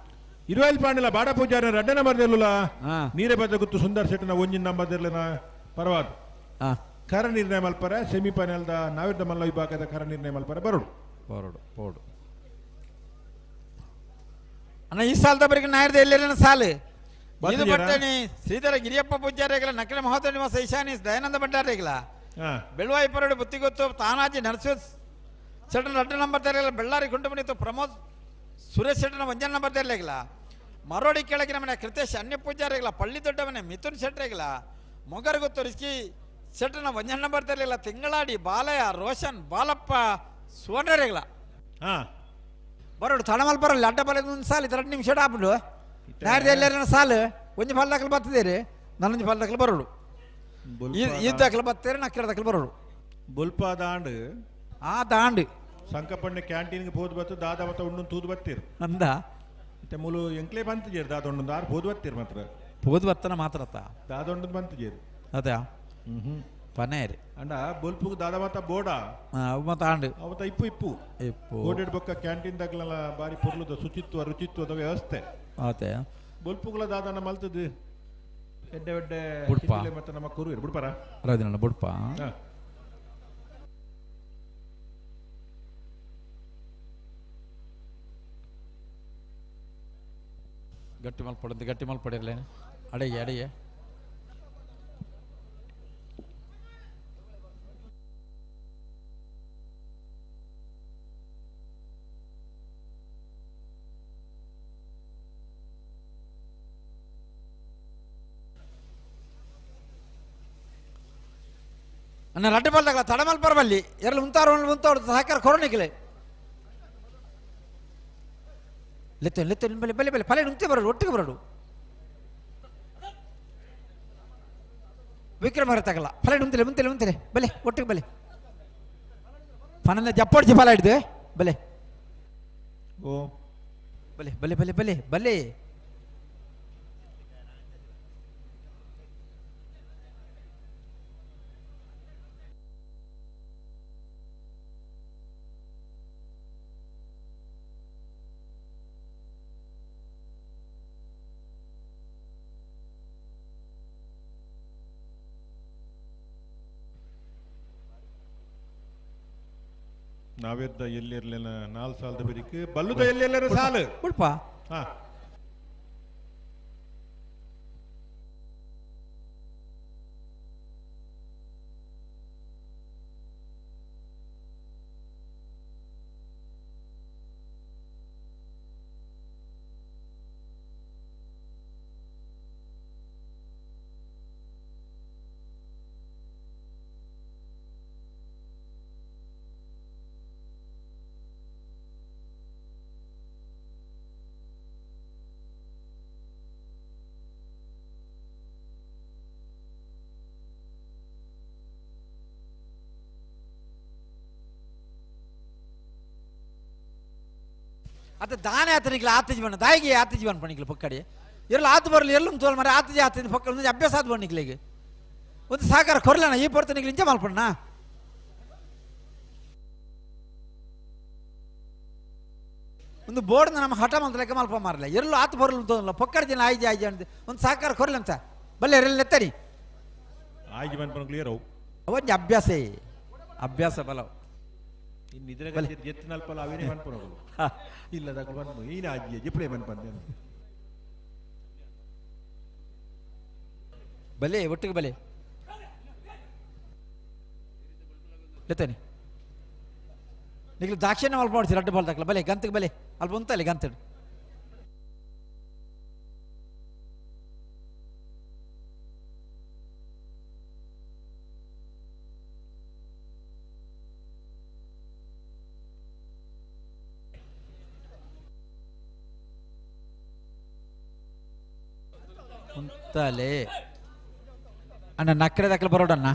ಇರುವೈಲ್ ಪಾಣಿಲ ಬಾಡ ಪೂಜಾರನ ರಡ್ಡ ನಂಬರ್ ಇರಲಿಲ್ಲ ನೀರೇ ಬದ್ದ ಗುತ್ತು ಸುಂದರ್ ಶೆಟ್ಟನ ಒಂಜಿನ ನಂಬರ್ ಇರಲಿಲ್ಲ ಪರವಾದ ಖರ ನಿರ್ಣಯ ಮಲ್ಪರ ಸೆಮಿಫೈನಲ್ the ನಾವೇರ್ದ ಮಲ್ಲ ವಿಭಾಗದ ಖರ ನಿರ್ಣಯ ಮಲ್ಪರ ಬರೋಡು ಬರೋಡು ಬೋಡು ಅಣ್ಣ ಈ ಸಾಲದ ಬರಿಗೆ ನಾಯರ್ದ ಎಲ್ಲೇನ ಸಾಲು ಇದು ಬಟ್ಟಣಿ ಶ್ರೀಧರ ಗಿರಿಯಪ್ಪ ಪೂಜಾರಿಗಳ ನಕಲ ಮಹೋದಯ ನಿವಾಸ ಈಶಾನಿ ದಯಾನಂದ ಭಂಡಾರಿಗಳ ಬೆಳುವಾಯಿ ಪರಡು ಬುತ್ತಿಗೊತ್ತು ತಾನಾಜಿ ನರಸಿಂಹ ಶೆಟ್ಟನ ರಡ್ಡ ನಂಬರ್ ತರಲಿಲ್ಲ ಬೆಳ್ಳಾರಿ ಕುಂಟಮನಿತ್ತು ಪ್ರಮೋದ್ ಸುರೇಶ್ ಶೆಟ್ಟನ ಒಂಜನ ನಂಬರ್ ತರಲಿಲ್ಲ ಮರೋಡಿ ಕೆಳಗಿನ ಮನೆ ಕೃತೇಶ್ ಅನ್ಯ ಪೂಜಾರಿಗಳ ಪಳ್ಳಿ ದೊಡ್ಡ ಮನೆ ಮಿಥುನ್ ಶೆಟ್ಟರಿಗಳ ಮೊಗರಗೊತ್ತು ರಿಸ್ಕಿ ಶೆಟ್ಟನ ಒಂಜನ ನಂಬರ್ ತರಲಿಲ್ಲ ತಿಂಗಳಾಡಿ ಬಾಲಯ್ಯ ರೋಷನ್ ಬಾಲಪ್ಪ ಸುವರ್ಣರಿಗಳ ಬರೋಡು ತಡಮಲ್ ಬರಲ್ಲ ಅಡ್ಡ ಬಲ ಒಂದು ಸಾಲು 2 ನಿಮಿಷ ಆಪುಂಡು ನಾಡ್ದು ಎಲ್ಲರ ಸಾಲು ಒಂಜಿ ಫಲ್ ದಾಖಲು ಬರ್ತದೇರಿ ನನ್ನೊಂಜಿ ಫಲ್ ದಾಖಲು ಬರೋಡು ಈ ದಾಖಲು ಬರ್ತೇರಿ ನಕ್ಕಿರ ದಾಖಲು ಬರೋಡು ಬೊಲ್ಪ ದಾಂಡು ಆ ದಾಂಡು ಸಂಕಪಣ್ಣೆ ಕ್ಯಾಂಟೀನ್ಗೆ ಪೋದು ಬತ್ತು ದಾದ ಮತ್ತ ಉಂಡು ತೂದು ಬತ್ತೀರ್ ಅಂದ ಮತ್ತೆ ಮೂಲು ಎಂಕ್ಲೇ ಬಂತು ಜೇರು ದಾದ ಉಂಡು ಆರು ಪೋದು ಬತ್ತೀರ್ ಮಾತ್ರ ಪೋದು ಬತ್ತನ ಮಾತ್ರ ದಾದ ಉಂಡು ಬಂತು ಜೇರು ಅದೇ ಪನೇರ್ ಅಂಡ ಬೊಲ್ಪುಗು ದಾದ ಮಾತ ಬೋಡ ಅವು ಮಾತ ಆಂಡ್ ಅವತ ಇಪ್ಪು ಇಪ್ಪು ಇಪ್ಪು ಗೋಡೆಡ್ ಬೊಕ್ಕ ಕ್ಯಾಂಟೀನ್ ದಗ್ಲಲ ಬಾರಿ ಪೊರ್ಲುದ ಶುಚಿತ್ವ ರುಚಿತ್ವದ ವ್ಯವಸ್ಥೆ ಆತೆ ಬೊಲ್ಪುಗುಲ ದಾದನ ಮಲ್ತದು ಎಡ್ಡೆ ಎಡ್ಡೆ ಬುಡ್ಪ. ಮತ್ತೆ ನಮ್ಮ ಕುರು ಬುಡ್ಪಾರ ರಾಜನಣ್ಣ ಬುಡ್ಪ ಹಾ. ಗಟ್ಟಿ ಮಲ್ಪಡಂತೆ ಗಟ್ಟಿ ಮಲ್ಪಡಿರ್ಲೇನು ಅಡೆಗೆ ಅಡೆಗೆ ಅಣ್ಣ ರಡ್ಡೆ ಬಲ್ದಾಗಲ ತಡಮಲ್ ಪರಬಲ್ಲಿ ಎರಲು ಮುಂತಾರು ಮುಂತಾರು ಸಹಕಾರ ಕೊರೋನಿಕ್ಲೆ ಲೆತ್ತ ಲೆತ್ತ ಬಲೆ ಬಲೆ ಬಲೆ ಫಲೆ ನುಂತೆ ಬರಡು ಒಟ್ಟಿಗೆ ಬರಡು ವಿಕ್ರಮ ತಗಲ ಫಲೆ ನುಂತಲೆ ಮುಂತಲೆ ಮುಂತಲೆ ಬಲೆ ಒಟ್ಟಿಗೆ ಬಲೆ ಫನನ್ನ ಜಪ್ಪಡಿಸಿ ಫಲ ಹಿಡ್ದು ಬಲೆ ಓ ಬಲೆ ಬಲೆ ಬಲೆ ಬಲೆ ಬಲೆ ನಾವೆದ್ದ ಎಲ್ಲಿರ್ಲಿಲ್ಲ ನಾಲ್ ಸಾಲದ ಬರಿಕ್ ಬಲ್ಲುದ ಎಲ್ಲೆಲ್ಲರ ಸಾಲು ಉಳ್ಪ ಹಾ ಅತ್ತ ದಾನೆ ಆತನಿಗೆ ಆತ ಜೀವನ ದಾಯಿಗೆ ಆತ ಜೀವನ ಪಣಿಕ್ಲ ಪಕ್ಕಡಿ ಎರ್ಲು ಆತು ಬರಲಿ ಎಲ್ಲೂ ತೋಲ್ ಮರ ಆತ ಆತ ಪಕ್ಕ ಒಂದು ಅಭ್ಯಾಸ ಆತು ಬಣ್ಣಿಕ್ಲಿಗೆ ಒಂದು ಸಹಕಾರ ಕೊರ್ಲಣ ಈ ಪೊರ್ತನಿಗೆ ಇಂಚ ಮಲ್ಪಣ್ಣ ಒಂದು ಬೋರ್ಡ್ ನಮ್ಮ ಹಠ ಮಂತ್ರ ಲೆಕ್ಕ ಮಲ್ಪ ಮಾರಲ್ಲ ಎಲ್ಲೂ ಆತು ಬರಲು ತೋಲ್ಲ ಪಕ್ಕಡ ಜನ ಆಯ್ಜಿ ಆಯ್ಜಿ ಅಂತ ಒಂದು ಸಹಕಾರ ಕೊರ್ಲಿ ಅಂತ ಬಲ್ಲೆ ಎರ್ಲೆಲ್ಲ ಎತ್ತರಿ ಆಯ್ಜಿ ಮನ್ಪನ ಕ್ಲಿಯರ್ ಅವು ಒಂದು ಅಭ್ಯಾಸ ಅಭ್ಯಾಸ ಬಲ ಇನ್ನು ಇದ್ರಾಗ ಎತ್ತಿನಲ್ಪಲ್ಲ ಅವೇನೇ ಮನ್ಪನ ಇಲ್ಲ ದಾಖಲು ಮನ್ಪ ಈನ ಆಜ್ಜಿ ಜಿಪ್ಲೆ ಮನ್ಪಂದೆ ಬಲೆ ಒಟ್ಟಿಗೆ ಬಲೆ ಲೆತ್ತನಿ ನಿಗ್ಲು ದಾಕ್ಷಿಣ್ಯ ಮಲ್ಪ ಮಾಡ್ಸಿ ರಡ್ಡು ಬಾಲ್ ದಾಖಲ ಬಲೆ ಗಂತಕ್ಕೆ ಬಲೆ ಅಲ್ಪ ಉಂತಲೆ ಗಂತಡು ಉಂತಲೆ ಅಣ್ಣ ನಕ್ಕರೆ ದಾಖಲೆ ಬರೋಡಣ್ಣ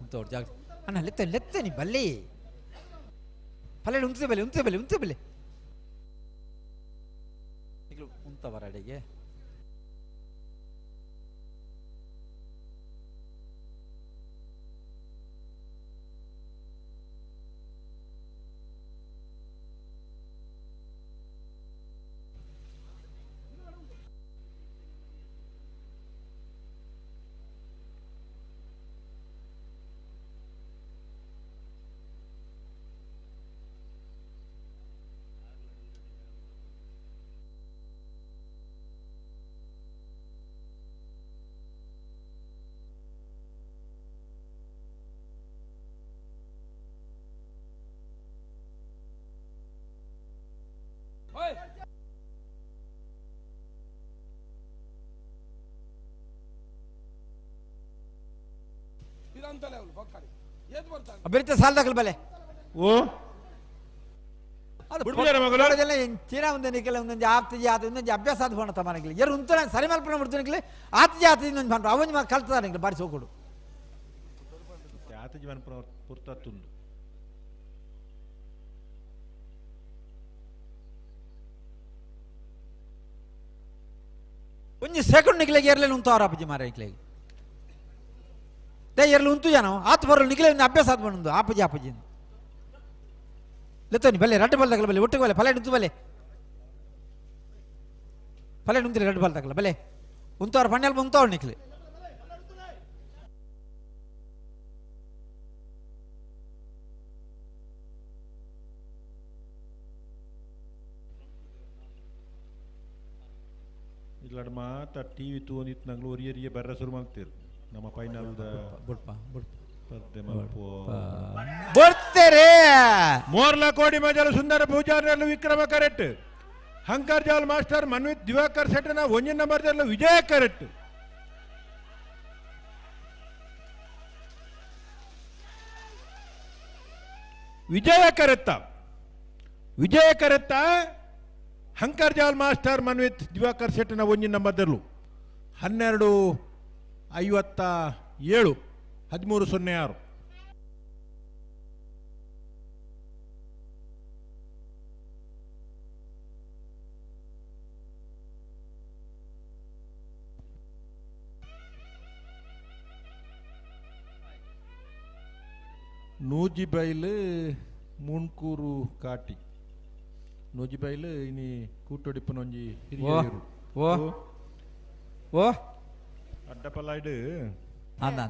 ಉಂತವ್ರು ಜಾಗ್ರತೆ ಅಣ್ಣ ಲೆತ್ತ ಲೆತ್ತನಿ ಬಲ್ಲಿ ಪಲ್ಲೆ ಉಂತೆ ಬಲೆ ಉಂತೆ ಬಲೆ ಉಂತೆ ಬಲೆ ಉಂತವರ ಅಡಿಗೆ ಅಭಿವೃದ್ಧಿ ಸಾಲದಾಗಲ್ ಬಲೆ ಓ ಚೀನಾ ಒಂದು ನಿಖಲ ಒಂದೊಂದು ಆಪ್ತಿ ಜಾತ ಒಂದೊಂದು ಅಭ್ಯಾಸ ಅದು ಹೋಣ ತಮ್ಮನಿಗೆ ಎರು ಉಂತ ಸರಿ ಮಲ್ಪನ ಬಿಡ್ತು ಆತ ಜಾತಿ ಇನ್ನೊಂದು ಪಂಡ ಅವೊಂದು ಕಲ್ತಾರ ಬಾರಿ ಸೋಕುಡು ಆತ ಜೀವನ ಪುರ್ತತ್ತುಂಡು ಒಂಜಿ ಸೆಕೆಂಡ್ ನಿಕ್ಲೆಗೆ ಎರ್ಲೆನ್ ಉಂತು ಅವರ ಅಪ್ಪಜಿ ಮಾರ ನಿಕ್ಲೆಗೆ they ಎರ್ಲು ಉಂತು ಜನ ಆತ ಬರಲು ನಿಕ್ಲೆ ಒಂದು ಅಭ್ಯಾಸ ಆದ್ ಬಂದು ಆಪಜಿ ಆಪಜಿ ಲೆತ್ತೋನಿ ಬಲ್ಲೆ ರಡ್ಡು ಬಲ್ ತಗಲ ಬಲ್ಲೆ ಒಟ್ಟಿಗೆ ಬಲ್ಲೆ ಫಲೆ ಉಂತು ಬಲ್ಲೆ ಫಲೆ ಉಂತಿರಿ ರಡ್ಡು ಬಲ್ ತಗಲ ಬಲ್ಲೆ ಉಂತವ್ರ ಪಣ್ಣೆಲ್ ಉಂತವ್ರು ನಿಕ್ಲೆ ಇಲ್ಲಡ್ ಮಾತ ಟಿವಿ ತೂವೊಂದಿತ್ತು ನಂಗ್ಲು ಒರಿಯರಿಗೆ ಬರ್ರ ಶುರು ಮಾಡ್ತೀರಿ ನಮ್ಮ ಫೈನಲ್ದ ಬುಡ್ಪ ಬುಡ್ಪ ಸ್ಪರ್ಧೆ ಮಲ್ಪೋ ಬರ್ತಾರೆ ಮೋರ್ಲ ಕೋಡಿ ಮಜಲು ಸುಂದರ ಪೂಜಾರಿಯಲ್ಲೂ ವಿಕ್ರಮ ಕರೆಕ್ಟ್ ಹಂಕರ್ ಜಾಲ್ ಮಾಸ್ಟರ್ ಮನ್ವಿತ್ ದಿವಾಕರ್ ಶೆಟ್ಟನ ಒಂಜಿನ ನಂಬರ್ದಲ್ಲೂ ವಿಜಯ ಕರೆಕ್ಟ್ ವಿಜಯ ಕರೆತ್ತ ವಿಜಯ ಕರೆತ್ತ ಹಂಕರ್ ಜಾಲ್ ಮಾಸ್ಟರ್ ಮನ್ವಿತ್ ದಿವಾಕರ್ ಶೆಟ್ಟನ ಒಂಜಿನ ನಂಬರ್ದಲ್ಲೂ 12:57 13:06 ನೂಜಿಬೈಲು ಮೂಣ್ಕೂರು ಕಾಟಿ ನೂಜಿಬೈಲು ಇನಿ ಕೂಟೊಡಿಪ್ಪನೊಂಜಿ ಹಿರಿಯರು ಓ ಓ ಅಡ್ಡಪಲಾಯ್ಡು ಅಂದ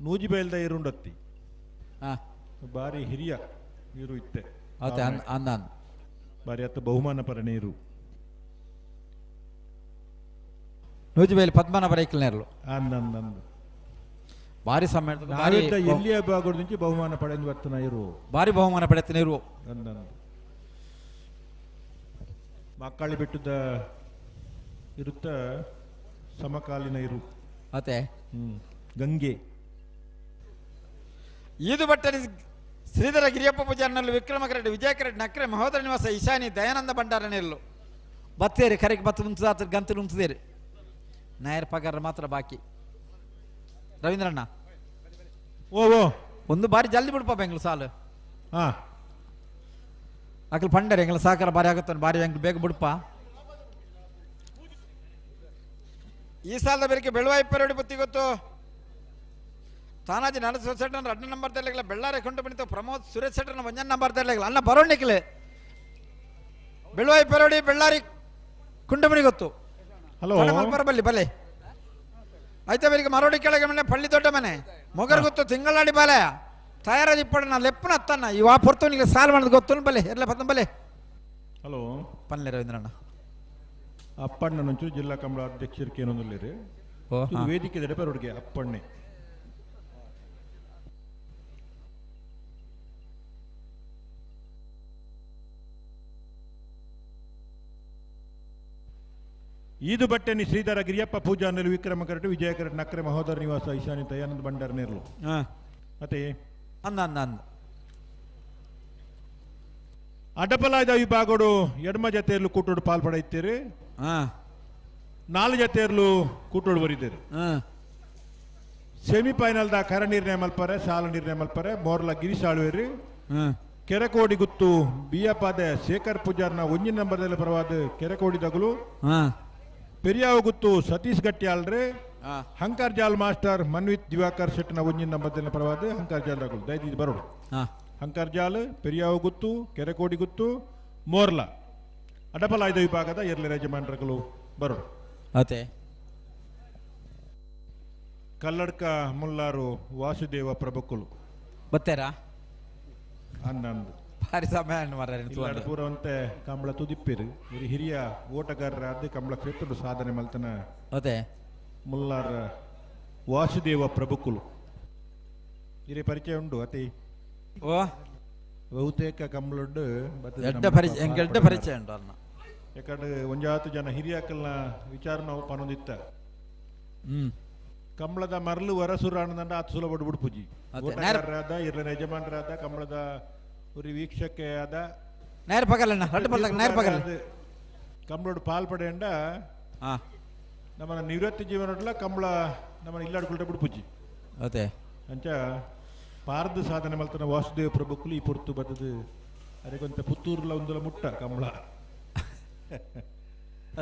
ನೂಜಿಬೈಲ್ದ ಇರುಂಡತ್ತಿ ಹಾ ಬಾರಿ ಹಿರಿಯ ಇರು ಇತ್ತೆ ಅತ್ತೆ ಅಂದ ಬಾರಿ ಅತ್ತ ಬಹುಮಾನ ಪರ ನೀರು ನೂಜಿಬೈಲ್ ಪದ್ಮನಾಭ ರೈಕಲ್ನೇರ್ಲು ಅಂದ ಅಂದ ಅಂದ ಭಾರಿ ಸಮಯ ಭಾರಿ ಎಲ್ಲಿಯ ಭಾಗದ నుంచి ಬಹುಮಾನ ಪಡೆದು ಬರ್ತಾನ ಇರು ಭಾರಿ ಬಹುಮಾನ ಪಡೆತನ ಇರು ಅಂದ ಮಕ್ಕಳಿ ಬಿಟ್ಟದ ಇರುತ್ತ ಸಮಕಾಲೀನ ಇರು ಅತ್ತೆ ಗಂಗೆ ಈದು ಭಟ್ಟನಿ ಶ್ರೀಧರ ಗಿರಿಯಪ್ಪ ಪೂಜಾರಿನಲ್ಲಿ ವಿಕ್ರಮ ಕರೆಡ್ಡಿ ವಿಜಯ ಕರೆಡ್ಡಿ ನಕ್ರೆ ಮಹೋದರ ನಿವಾಸ ಈಶಾನಿ ದಯಾನಂದ ಭಂಡಾರನೆಲ್ಲು ಬತ್ತೇರಿ ಕರೆಗೆ ಬತ್ತು ಉಂಚದಾತ್ರ ಗಂತಲು ಉಂಚದೇರಿ ನಾಯರ್ ಪಗಾರ ಮಾತ್ರ ಬಾಕಿ ರವೀಂದ್ರಣ್ಣ ಓ ಓ ಒಂದು ಬಾರಿ ಜಲ್ದಿ ಬಿಡಪ್ಪ ಬೆಂಗ್ಳೂರು ಸಾಲು ಹಾ ಅಕಲ್ ಪಂಡರೆ ಎಂಗ್ಲ ಸಾಕಾರ ಬಾರಿ ಆಗುತ್ತಾನೆ ಬಾರಿ ಎಂಗ್ಲು ಬೇಗ ಬಿಡಪ್ಪ ಈ ಸಾಲದ ಬೇರೆ ಬೆಳುವಾಯಿ ಪೆರಡಿ ಬತ್ತಿ ಗೊತ್ತು ತಾನಾಜಿ ನರಸಿಂಹ ಶೆಟ್ಟನ ರಡ್ಡ ನಂಬರ್ ತರಲಿಲ್ಲ ಬೆಳ್ಳಾರೆ ಕೊಂಡು ಬಂದಿತ್ತು ಪ್ರಮೋದ್ ಸುರೇಶ್ ಶೆಟ್ಟನ ಒಂಜನ್ ನಂಬರ್ ತರಲಿಲ್ಲ ಅನ್ನ ಬರೋಣಿಕ್ಲೆ ಬೆಳುವಾಯಿ ಪೆರೋಡಿ ಬೆಳ್ಳಾರಿ ಕುಂಡಮಣಿ ಗೊತ್ತು ಹಲೋ ಬರಬಲ್ಲಿ ಬಲೆ ಆಯ್ತಾ ಬೇರಿಗೆ ಮರೋಡಿ ಕೆಳಗೆ ಮನೆ ಪಳ್ಳಿ ದೊಡ್ಡ ಮನೆ ಮೊಗರ್ ಗೊತ್ತು ತಿಂಗಳಾಡಿ ಬಾಲೆ ತಯಾರಾದ ಇಪ್ಪಡ ಲೆಪ್ಪನ ಅತ್ತನ್ನ ಈ ವಾ ಪೊರ್ತು ನಿಮಗೆ ಸಾಲ್ ಮಾಡೋದು ಗೊತ್ತು ಬಲೆ ಎರ್ಲೆ ಪತ್ತನ ಬಲೆ ಹಲೋ ಪನ್ಲೆ ರವೀಂದ್ರಣ್ಣ ಅಪ್ಪಣ್ಣ ನಂಚು ಜಿಲ್ಲಾ ಕಂಬಳ ಅಧ್ಯಕ್ಷರಿಗೆ ಏನೊಂದಿಲ್ಲ ವೇದಿಕೆ ದಡೆ ಅಪ್ಪಣ್ಣೆ ಈದು ಬಟ್ಟೆನಿ ಶ್ರೀಧರ ಗಿರಿಯಪ್ಪ ಪೂಜಾ ನೆಲು ವಿಕ್ರಮ ಕರಟು ವಿಜಯ ಕರಟು ನಕ್ರೆ ಮಹೋದರ ನಿವಾಸ ಈಶಾನಿ ದಯಾನಂದ ಭಂಡಾರ ನೇರ್ಲು ಮತ್ತೆ ಅಂದ ಅಂದ ಅಂದ ಅಡಪಲಾದ ವಿಭಾಗಡು ಎಡಮ ಜತೆಯಲ್ಲೂ ಕೂಟೋಡು ಪಾಲ್ಪಡೆಯುತ್ತೀರಿ ನಾಲು ಜತೆಯಲ್ಲೂ ಕೂಟೋಡು ಬರೀತೀರಿ ಸೆಮಿಫೈನಲ್ದ ಕರ ನಿರ್ಣಯ ಮಲ್ಪರೆ ಸಾಲ ನಿರ್ಣಯ ಮಲ್ಪರೆ ಮೋರ್ಲ ಗಿರೀಶ್ ಆಳ್ವೇರಿ ಕೆರೆಕೋಡಿ ಗುತ್ತು ಬಿಯಪಾದೆ ಶೇಖರ್ ಪೂಜಾರ್ನ ಒಂಜಿನ ನಂಬರ್ದಲ್ಲಿ ಪರವಾದ ಕೆರೆಕೋಡಿ ದಗಲು ಪೆರಿಯಾವ ಗುತ್ತು ಸತೀಶ್ ಗಟ್ಟಿಯಾಳ್ರೆ ಹಂಕರ್ ಜಾಲ್ ಮಾಸ್ಟರ್ ಮನ್ವಿತ್ ದಿವಾಕರ್ ಶೆಟ್ಟನ ಒಂಜಿನ ನಂಬರ್ದಲ್ಲಿ ಪರವಾದ ಹಂಕರ್ ಜಾಲ್ ದಗಲು ದಯದೀ ಬರೋಡು ಹಂಕರ್ ಜಾಲ್ ಪೆರಿಯಾವ ಗುತ್ತು ಕೆರೆಕೋಡಿ ಗುತ್ತು ಮೋರ್ಲಾ ಅಡಪಲಾಯ್ದ ವಿಭಾಗದ ಎರ್ಲಿ ಯಜಮಾನರುಗಳು ಬರೋಡು ಅತೆ ಕಲ್ಲಡ್ಕ ಮುಲ್ಲಾರು ವಾಸುದೇವ ಪ್ರಭುಕುಲು ಬತ್ತೇರಾ ಅಂದಂದು ಭಾರಿ ಸಮಯ ಮಾರ್ರೆ ಪೂರವಂತೆ ಕಂಬಳ ತುದಿಪ್ಪಿರು ಇವರು ಹಿರಿಯ ಓಟಗಾರರಾದ ಕಂಬಳ ಕ್ಷೇತ್ರದ ಸಾಧನೆ ಮಲ್ತನ ಅದೇ ಮುಲ್ಲಾರ ವಾಸುದೇವ ಪ್ರಭುಕುಲು ಹಿರಿಯ ಪರಿಚಯ ಉಂಟು ಅತಿ ಓ ಬಹುತೇಕ ಕಂಬಳುಂಡು ಎಡ್ಡ ಪರಿಚಯ ಎಂಕ್ ಎಡ್ಡ ಪರಿಚಯ ಉಂಟು ಅನ್ನ ಯಾಕಂದ್ರೆ ಒಂಜಾತು ಜನ ಹಿರಿಯಾಕಲ್ನ ವಿಚಾರ ನಾವು ಪನೊಂದಿತ್ತ ಕಂಬಳದ ಮರಳು ವರಸುರಾಣದಂಡ ಆತ ಸುಲಭ ಬಿಡ್ಪುಜಿ ಓಟಗಾರರಾದ ಇರ್ಲನ ಯಜಮಾನರಾದ ಕಂಬಳದ ಉರಿ ವೀಕ್ಷಕೆ ಆದ ನೇರ ಪಗಲಣ್ಣ ರಡ್ಡು ಪಲ್ಲಾಗ ನೇರ ಪಗಲ ಕಂಬಳೋಡು ಪಾಲ್ ಪಡೆಯಂಡ ನಮ್ಮನ ನಿವೃತ್ತಿ ಜೀವನಡ್ಲ ಕಂಬಳ ನಮ್ಮನ ಇಲ್ಲಾಡ್ಕೊಳ್ಟ ಬಿಡ್ಪುಜಿ ಅದೇ ಅಂಚ ಪಾರ್ದ ಸಾಧನೆ ಮಲ್ತನ ವಾಸುದೇವ ಪ್ರಭುಕ್ಕುಲು ಈ ಪೊರ್ತು ಬತ್ತದು ಅರೆಗೊಂತ ಪುತ್ತೂರ್ಲ ಒಂದುಲ ಮುಟ್ಟ ಕಂಬಳ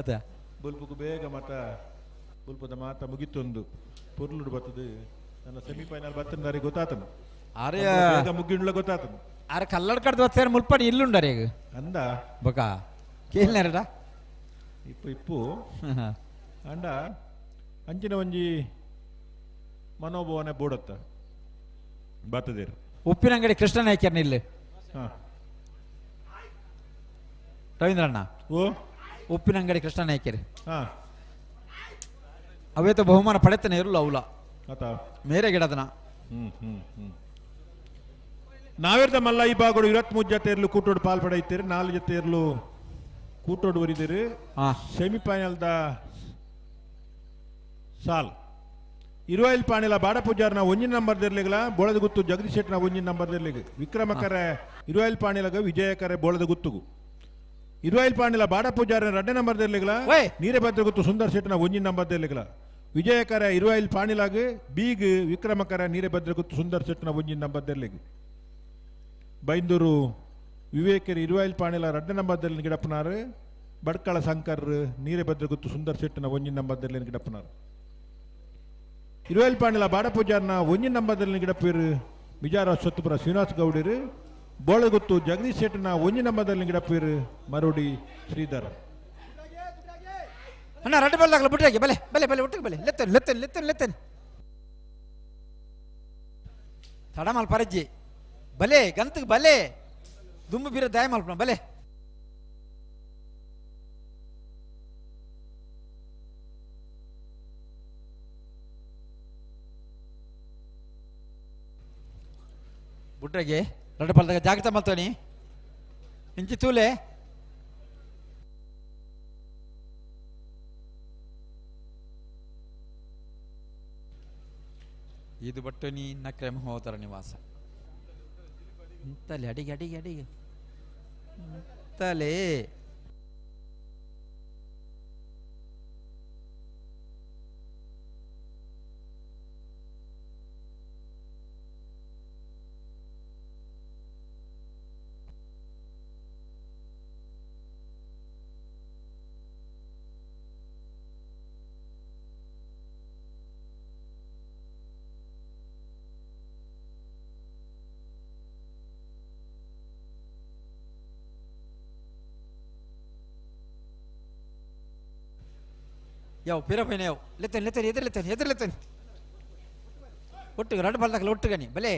ಅದೇ ಬುಲ್ಪುಗು ಬೇಗ ಮತ ಬುಲ್ಪದ ಮಾತ ಮುಗಿತೊಂದು ಪೊರ್ಲುಡು ಬತ್ತದು ನನ್ನ ಸೆಮಿಫೈನಲ್ ಬತ್ತಂದಾರಿ ಗೊತ್ತಾತನು ಅರೆ ಬೇಗ ಮುಗ್ಗಿಂಡ್ಲ ಗೊತ್ತಾತನು ಅರೆ ಕಲ್ಲಡ್ ಕಡ್ದು ಬತ್ತೇರು ಮುಲ್ಪಡಿ ಇಲ್ಲುಂಡರೆ ಈಗ ಅಂದ ಬಕ ಕೇಳ್ನಾರಡ ಇಪ್ಪು ಇಪ್ಪು ಅಂಡ ಅಂಚಿನ ಒಂಜಿ ಮನೋಭಾವನೆ ಬೋಡತ್ತ ಬತ್ತದೇರು ಉಪ್ಪಿನಂಗಡಿ ಕೃಷ್ಣ ನಾಯ್ಕರ್ನ ಇಲ್ಲಿ ಹಾ ರವೀಂದ್ರಣ್ಣ ಓ ಉಪ್ಪಿನಂಗಡಿ ಕೃಷ್ಣ ನಾಯ್ಕರ್ ಹಾ ಅವೇತ ಬಹುಮಾನ ಪಡೆತನೆ ಇರಲ್ಲ ಅವಲ ಆತ ಮೇರೆ ಗಿಡದನ ಹ್ಮ್ ಹ್ಮ್ ಹ್ಮ್ ನಾವಿರ್ದ ಮಲ್ಲ ಈ ಬಾಗೋಡು 23 ಜೊತೆ ಇರ್ಲು ಕೂಟೋಡು ಪಾಲ್ ಪಡೆಯುತ್ತೀರಿ 4 ಜೊತೆ ಇರ್ಲು ಕೂಟೋಡು ಒರಿದಿರಿ ಸೆಮಿಫೈನಲ್ the ಸಾಲ್ ಇರುವೈಲ್ ಪಾಣಿಲ ಬಾಡ ಪೂಜಾರ್ನ ಒಂಜಿನ ನಂಬರ್ ದಿರ್ಲಿಗಲ ಬೋಳದ ಗುತ್ತು ಜಗದೀಶ್ ಶೆಟ್ನ ಒಂಜಿನ ನಂಬರ್ ದಿರ್ಲಿಗ ವಿಕ್ರಮಕರೆ ಇರುವೈಲ್ ಪಾಣಿಲಗ ವಿಜಯಕರೆ ಬೋಳದ ಗುತ್ತುಗು ಇರುವೈಲ್ ಪಾಣಿಲ ಬಾಡ ಪೂಜಾರ್ನ ರಡ್ಡೆ ನಂಬರ್ ದಿರ್ಲಿಗಲ ನೀರಭದ್ರ ಗುತ್ತು ಸುಂದರ್ ಶೆಟ್ನ ಒಂಜಿನ ನಂಬರ್ ದಿರ್ಲಿಗಲ ವಿಜಯಕರ ಇರುವೈಲ್ ಪಾಣಿಲಾಗ ಬೀಗ್ ವಿಕ್ರಮಕರ ನೀರಭದ್ರ ಗುತ್ತು ಸುಂದರ್ ಶೆಟ್ನ ಒಂಜಿನ ನಂಬರ್ ದಿರ್ಲಿಗ ಬೈಂದೂರು ವಿವೇಕರ್ ಇರುವೈಲ್ ಪಾಣಿಲ ರಡ್ಡೆ ನಂಬರ್ ದಿರ್ಲಿನ ಗಿಡಪ್ಪನಾರು ಬಡ್ಕಳ ಶಂಕರ್ ನೀರಭದ್ರ ಗುತ್ತು ಸುಂದರ್ ಶೆಟ್ನ ಒಂಜಿನ ನಂಬರ್ ದಿರ್ಲಿನ ಗಿಡಪ್ಪನಾರು ಇರುವೈಲ್ ಪಾಣಿಲ ಬಾಡ ಪೂಜಾರ್ನ ಒಂಜಿನ ನಂಬರ್ದಲ್ಲಿ ಗಿಡಪ್ಪೀರು ಬಿಜಾರ ಸೊತ್ತುಪುರ ಶ್ರೀನಿವಾಸ್ ಗೌಡಿರು ಬೋಳಗುತ್ತು ಜಗದೀಶ್ ಶೆಟ್ಟನ ಒಂಜಿ ನಂಬರ್ದಲ್ಲಿ ಗಿಡಪ್ಪೀರು ಮರೋಡಿ ಶ್ರೀಧರ್ ಅಣ್ಣ ರಡ್ಡು ಬಲ್ಲಾಗಲ್ಲ ಬಿಟ್ಟಾಗೆ ಬಲೆ ಬಲೆ ಬಲೆ ಒಟ್ಟಿಗೆ ಬಲೆ ಲೆತ್ತೇನೆ ಲೆತ್ತೇನೆ ಲೆತ್ತೇನೆ ಲೆತ್ತೇನೆ ತಡಮಲ್ ಪರಜ್ಜಿ ಬಲೆ ಗಂತಗೆ ಬಲೆ ದುಂಬು ಬೀರ ದಯ ಮಲ್ಪನ ಬಲೆ ಬುಟ್ರಾಗೆ ರಡ್ಡು ಪಲ್ದಾಗ ಜಾಗ್ರತೆ ಮಲ್ತೋನಿ ಇಂಚಿ ತೂಲೆ ಇದು ಬಟ್ಟನಿ ನಕ್ರೆ ಮಹೋದರ ನಿವಾಸ ತಲೆ ಅಡಿಗೆ ಅಡಿಗೆ ಅಡಿಗೆ ತಲೆ ಯಾವ ಪಿರಪೈನ ಯಾವ ಲೆತ್ತೇನೆ ಲೆತ್ತೇನೆ ಎದುರು ಲೆತ್ತೇನೆ ಎದುರು ಲೆತ್ತೇನೆ ಒಟ್ಟಿಗೆ ರಡ್ಡು ಬಲ್ದಾಕಲ್ಲ ಒಟ್ಟುಗನಿ ಬಲೆ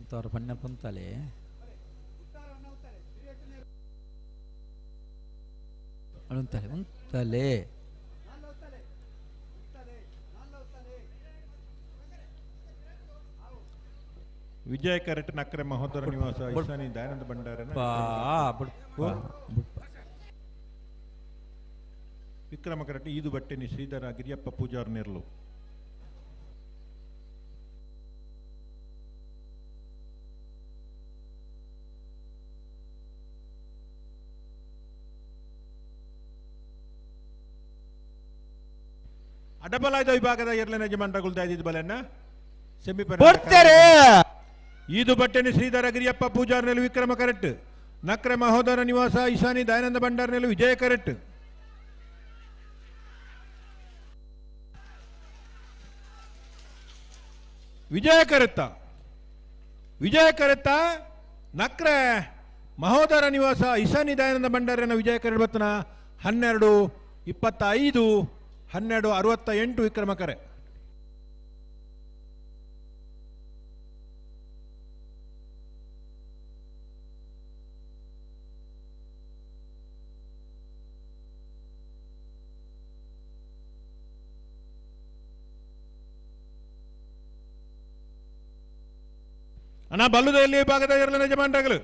ಇಂಥವ್ರ ಬಣ್ಣ ಪಂತಲೆ ಉಂತಲೆ ಉಂತಲೆ ವಿಜಯ ಕರೆಟ್ ನಕ್ರೆ ಮಹೋದರ ನಿವಾಸ ಇಸಾನಿ ದಯಾನಂದ ಭಂಡಾರನ ವಿಕ್ರಮ ಕರೆಟ್ ಈದು ಬಟ್ಟೆನಿ ಶ್ರೀಧರ ಗಿರಿಯಪ್ಪ ಪೂಜಾರ್ ನೆರ್ಲು ಅಡಬಲಾಯ್ದ ವಿಭಾಗದ ಎರಡನೇ ಯಜಮಾನರುಗಳು ದಾಯ್ದಿದ್ದ ಬಲೆಯನ್ನ ಕೊಡ್ತಾರೆ. ಈದು ಬಟ್ಟೆನಿ ಶ್ರೀಧರ ಗಿರಿಯಪ್ಪ ಪೂಜಾರ್ನಲ್ಲಿ ವಿಕ್ರಮ ಕರೆಕ್ಟ್ ನಕ್ರೆ ಮಹೋದರ ನಿವಾಸ ಈಶಾನಿ ದಯಾನಂದ ಭಂಡಾರ್ನಲ್ಲಿ ವಿಜಯ ಕರೆಕ್ಟ್ ವಿಜಯ ಕರೆತ್ತ ವಿಜಯ ಕರೆತ್ತ ನಕ್ರೆ ಮಹೋದರ ನಿವಾಸ ಈಶಾನಿ ದಯಾನಂದ ಭಂಡಾರನ ವಿಜಯ ಕರೆ ಬತ್ತನ 12:25 12:68 ವಿಕ್ರಮ ಕರೆ. ಅಣ್ಣ ಬಲ್ಲುದ ಎಲ್ಲಿ ವಿಭಾಗದ ಎರಡನೇ ಯಜಮಾನ್ರಾಗಲು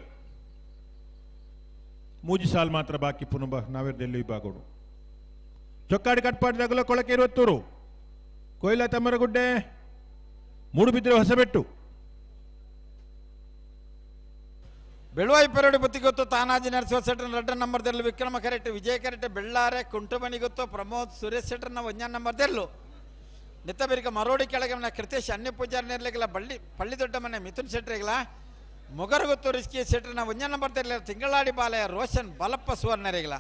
ಮೂಜಿ ಸಾಲ್ ಮಾತ್ರ ಬಾಕಿ ಪುನಃ ನಾವೆರ್ದೆಲ್ಲಿ ವಿಭಾಗಡು ಚೊಕ್ಕಾಡಿ ಕಟ್ಪಾಡಿದಾಗಲ ಕೊಳಕೆ ಇರುವತ್ತೂರು ಕೊಯ್ಲ ತಮ್ಮರಗುಡ್ಡೆ ಮೂಡುಬಿದ್ರೆ ಹೊಸಬೆಟ್ಟು ಬೆಳುವಾಯಿ ಪೆರಡು ಬುತ್ತಿಗೊತ್ತು ತಾನಾಜಿ ನರಸಿಂಹ ಶೆಟ್ಟರ್ ರಡ್ಡ ನಂಬರ್ ದೆಲ್ಲು ವಿಕ್ರಮ ಕರೆಕ್ಟ್ ವಿಜಯ ಕರೆಕ್ಟ್ ಬೆಳ್ಳಾರೆ ಕುಂಟುಮಣಿ ಗೊತ್ತು ಪ್ರಮೋದ್ ಸುರೇಶ್ ಶೆಟ್ಟರ್ನ ಒಂಜಾನ್ ನಂಬರ್ ದೆಲ್ಲು ನಿತ್ತಬೆರಿಕ ಮರೋಡಿ ಕೆಳಗೆ ಕೃತೇಶ್ ಅನ್ಯ ಪೂಜಾರಿ ನೇರ್ಲಿಗಿಲ್ಲ ಬಳ್ಳಿ ಪಳ್ಳಿ ದೊಡ್ಡ ಮನೆ ಮಿಥುನ್ ಶೆಟ್ಟರಿಗಿಲ್ಲ ಮೊಗರು ಗೊತ್ತು ರಿಸ್ಕಿ ಶೆಟ್ಟರ್ನ ಒಂಜಾನ್ ನಂಬರ್ ತೆರಲಿಲ್ಲ ತಿಂಗಳಾಡಿ ಬಾಲೆಯ ರೋಷನ್ ಬಲಪ್ಪ ಸುವರ್ಣರಿಗಿಲ್ಲ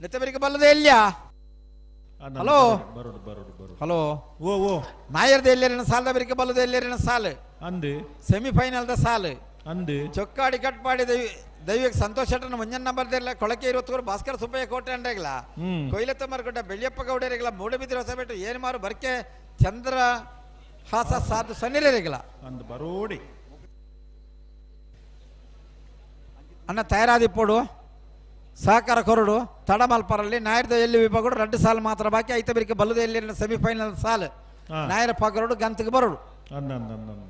ನಿತ್ತಬೆರಿಕ ಬಲ್ಲದೆ ಇಲ್ಲಿಯಾ ಹಲೋ ಬರೋಡು ಬರೋಡು ಬರೋಡು ಹಲೋ ಓ ಓ ನಾಯರ್ದ ಎಲ್ಲೇರಿನ ಸಾಲದ ಬೆರಿಕ ಬಲ್ಲದ ಎಲ್ಲೇರಿನ ಸಾಲು ಅಂದು ಸೆಮಿಫೈನಲ್ದ ಸಾಲು ಅಂದು ಚೊಕ್ಕಾಡಿ ಕಟ್ಪಾಡಿ ದೈವ ದೈವಕ್ಕೆ ಸಂತೋಷ್ ಶೆಟ್ಟರ್ನ ಮುಂಜಾನೆ ನಂಬರ್ ದಿರಲ್ಲ ಕೊಳಕೆ ಇರುವತ್ತೂರು ಭಾಸ್ಕರ ಸುಬ್ಬಯ್ಯ ಕೋಟೆ ಅಂಡಾಗಿಲ್ಲ ಕೊಯ್ಲತ್ತ ಮಾರುಕಟ್ಟೆ ಬೆಳ್ಳಿಯಪ್ಪ ಗೌಡರಿಗಿಲ್ಲ ಮೂಡಬಿದ್ರೆ ಹೊಸಬೆಟ್ಟು ಏನು ಮಾರು ಬರ್ಕೆ ಚಂದ್ರ ಹಾಸ ಸಾಧು ಸನ್ನಿರಿಗಿಲ್ಲ ಅಂದು ಬರೋಡಿ ಅಣ್ಣ ತಯಾರಾದಿಪ್ಪೋಡು ಸಹಕಾರ ಕೊರಡು ತಡಮಲ್ಪರಲ್ಲಿ ನಾಯರ್ದ ಎಲ್ಲಿ ವಿಭಾಗಡು ರಡ್ಡು ಸಾಲು ಮಾತ್ರ ಬಾಕಿ ಐತ ಬೆರಿಕೆ ಬಲ್ಲದ ಎಲ್ಲಿ ಸೆಮಿಫೈನಲ್ ಸಾಲು ನಾಯರ ಪಾಕರೋಡು ಗಂತಕ್ಕೆ ಬರೋಡು ಅಂದ ಅಂದ ಅಂದ ಅಂದ.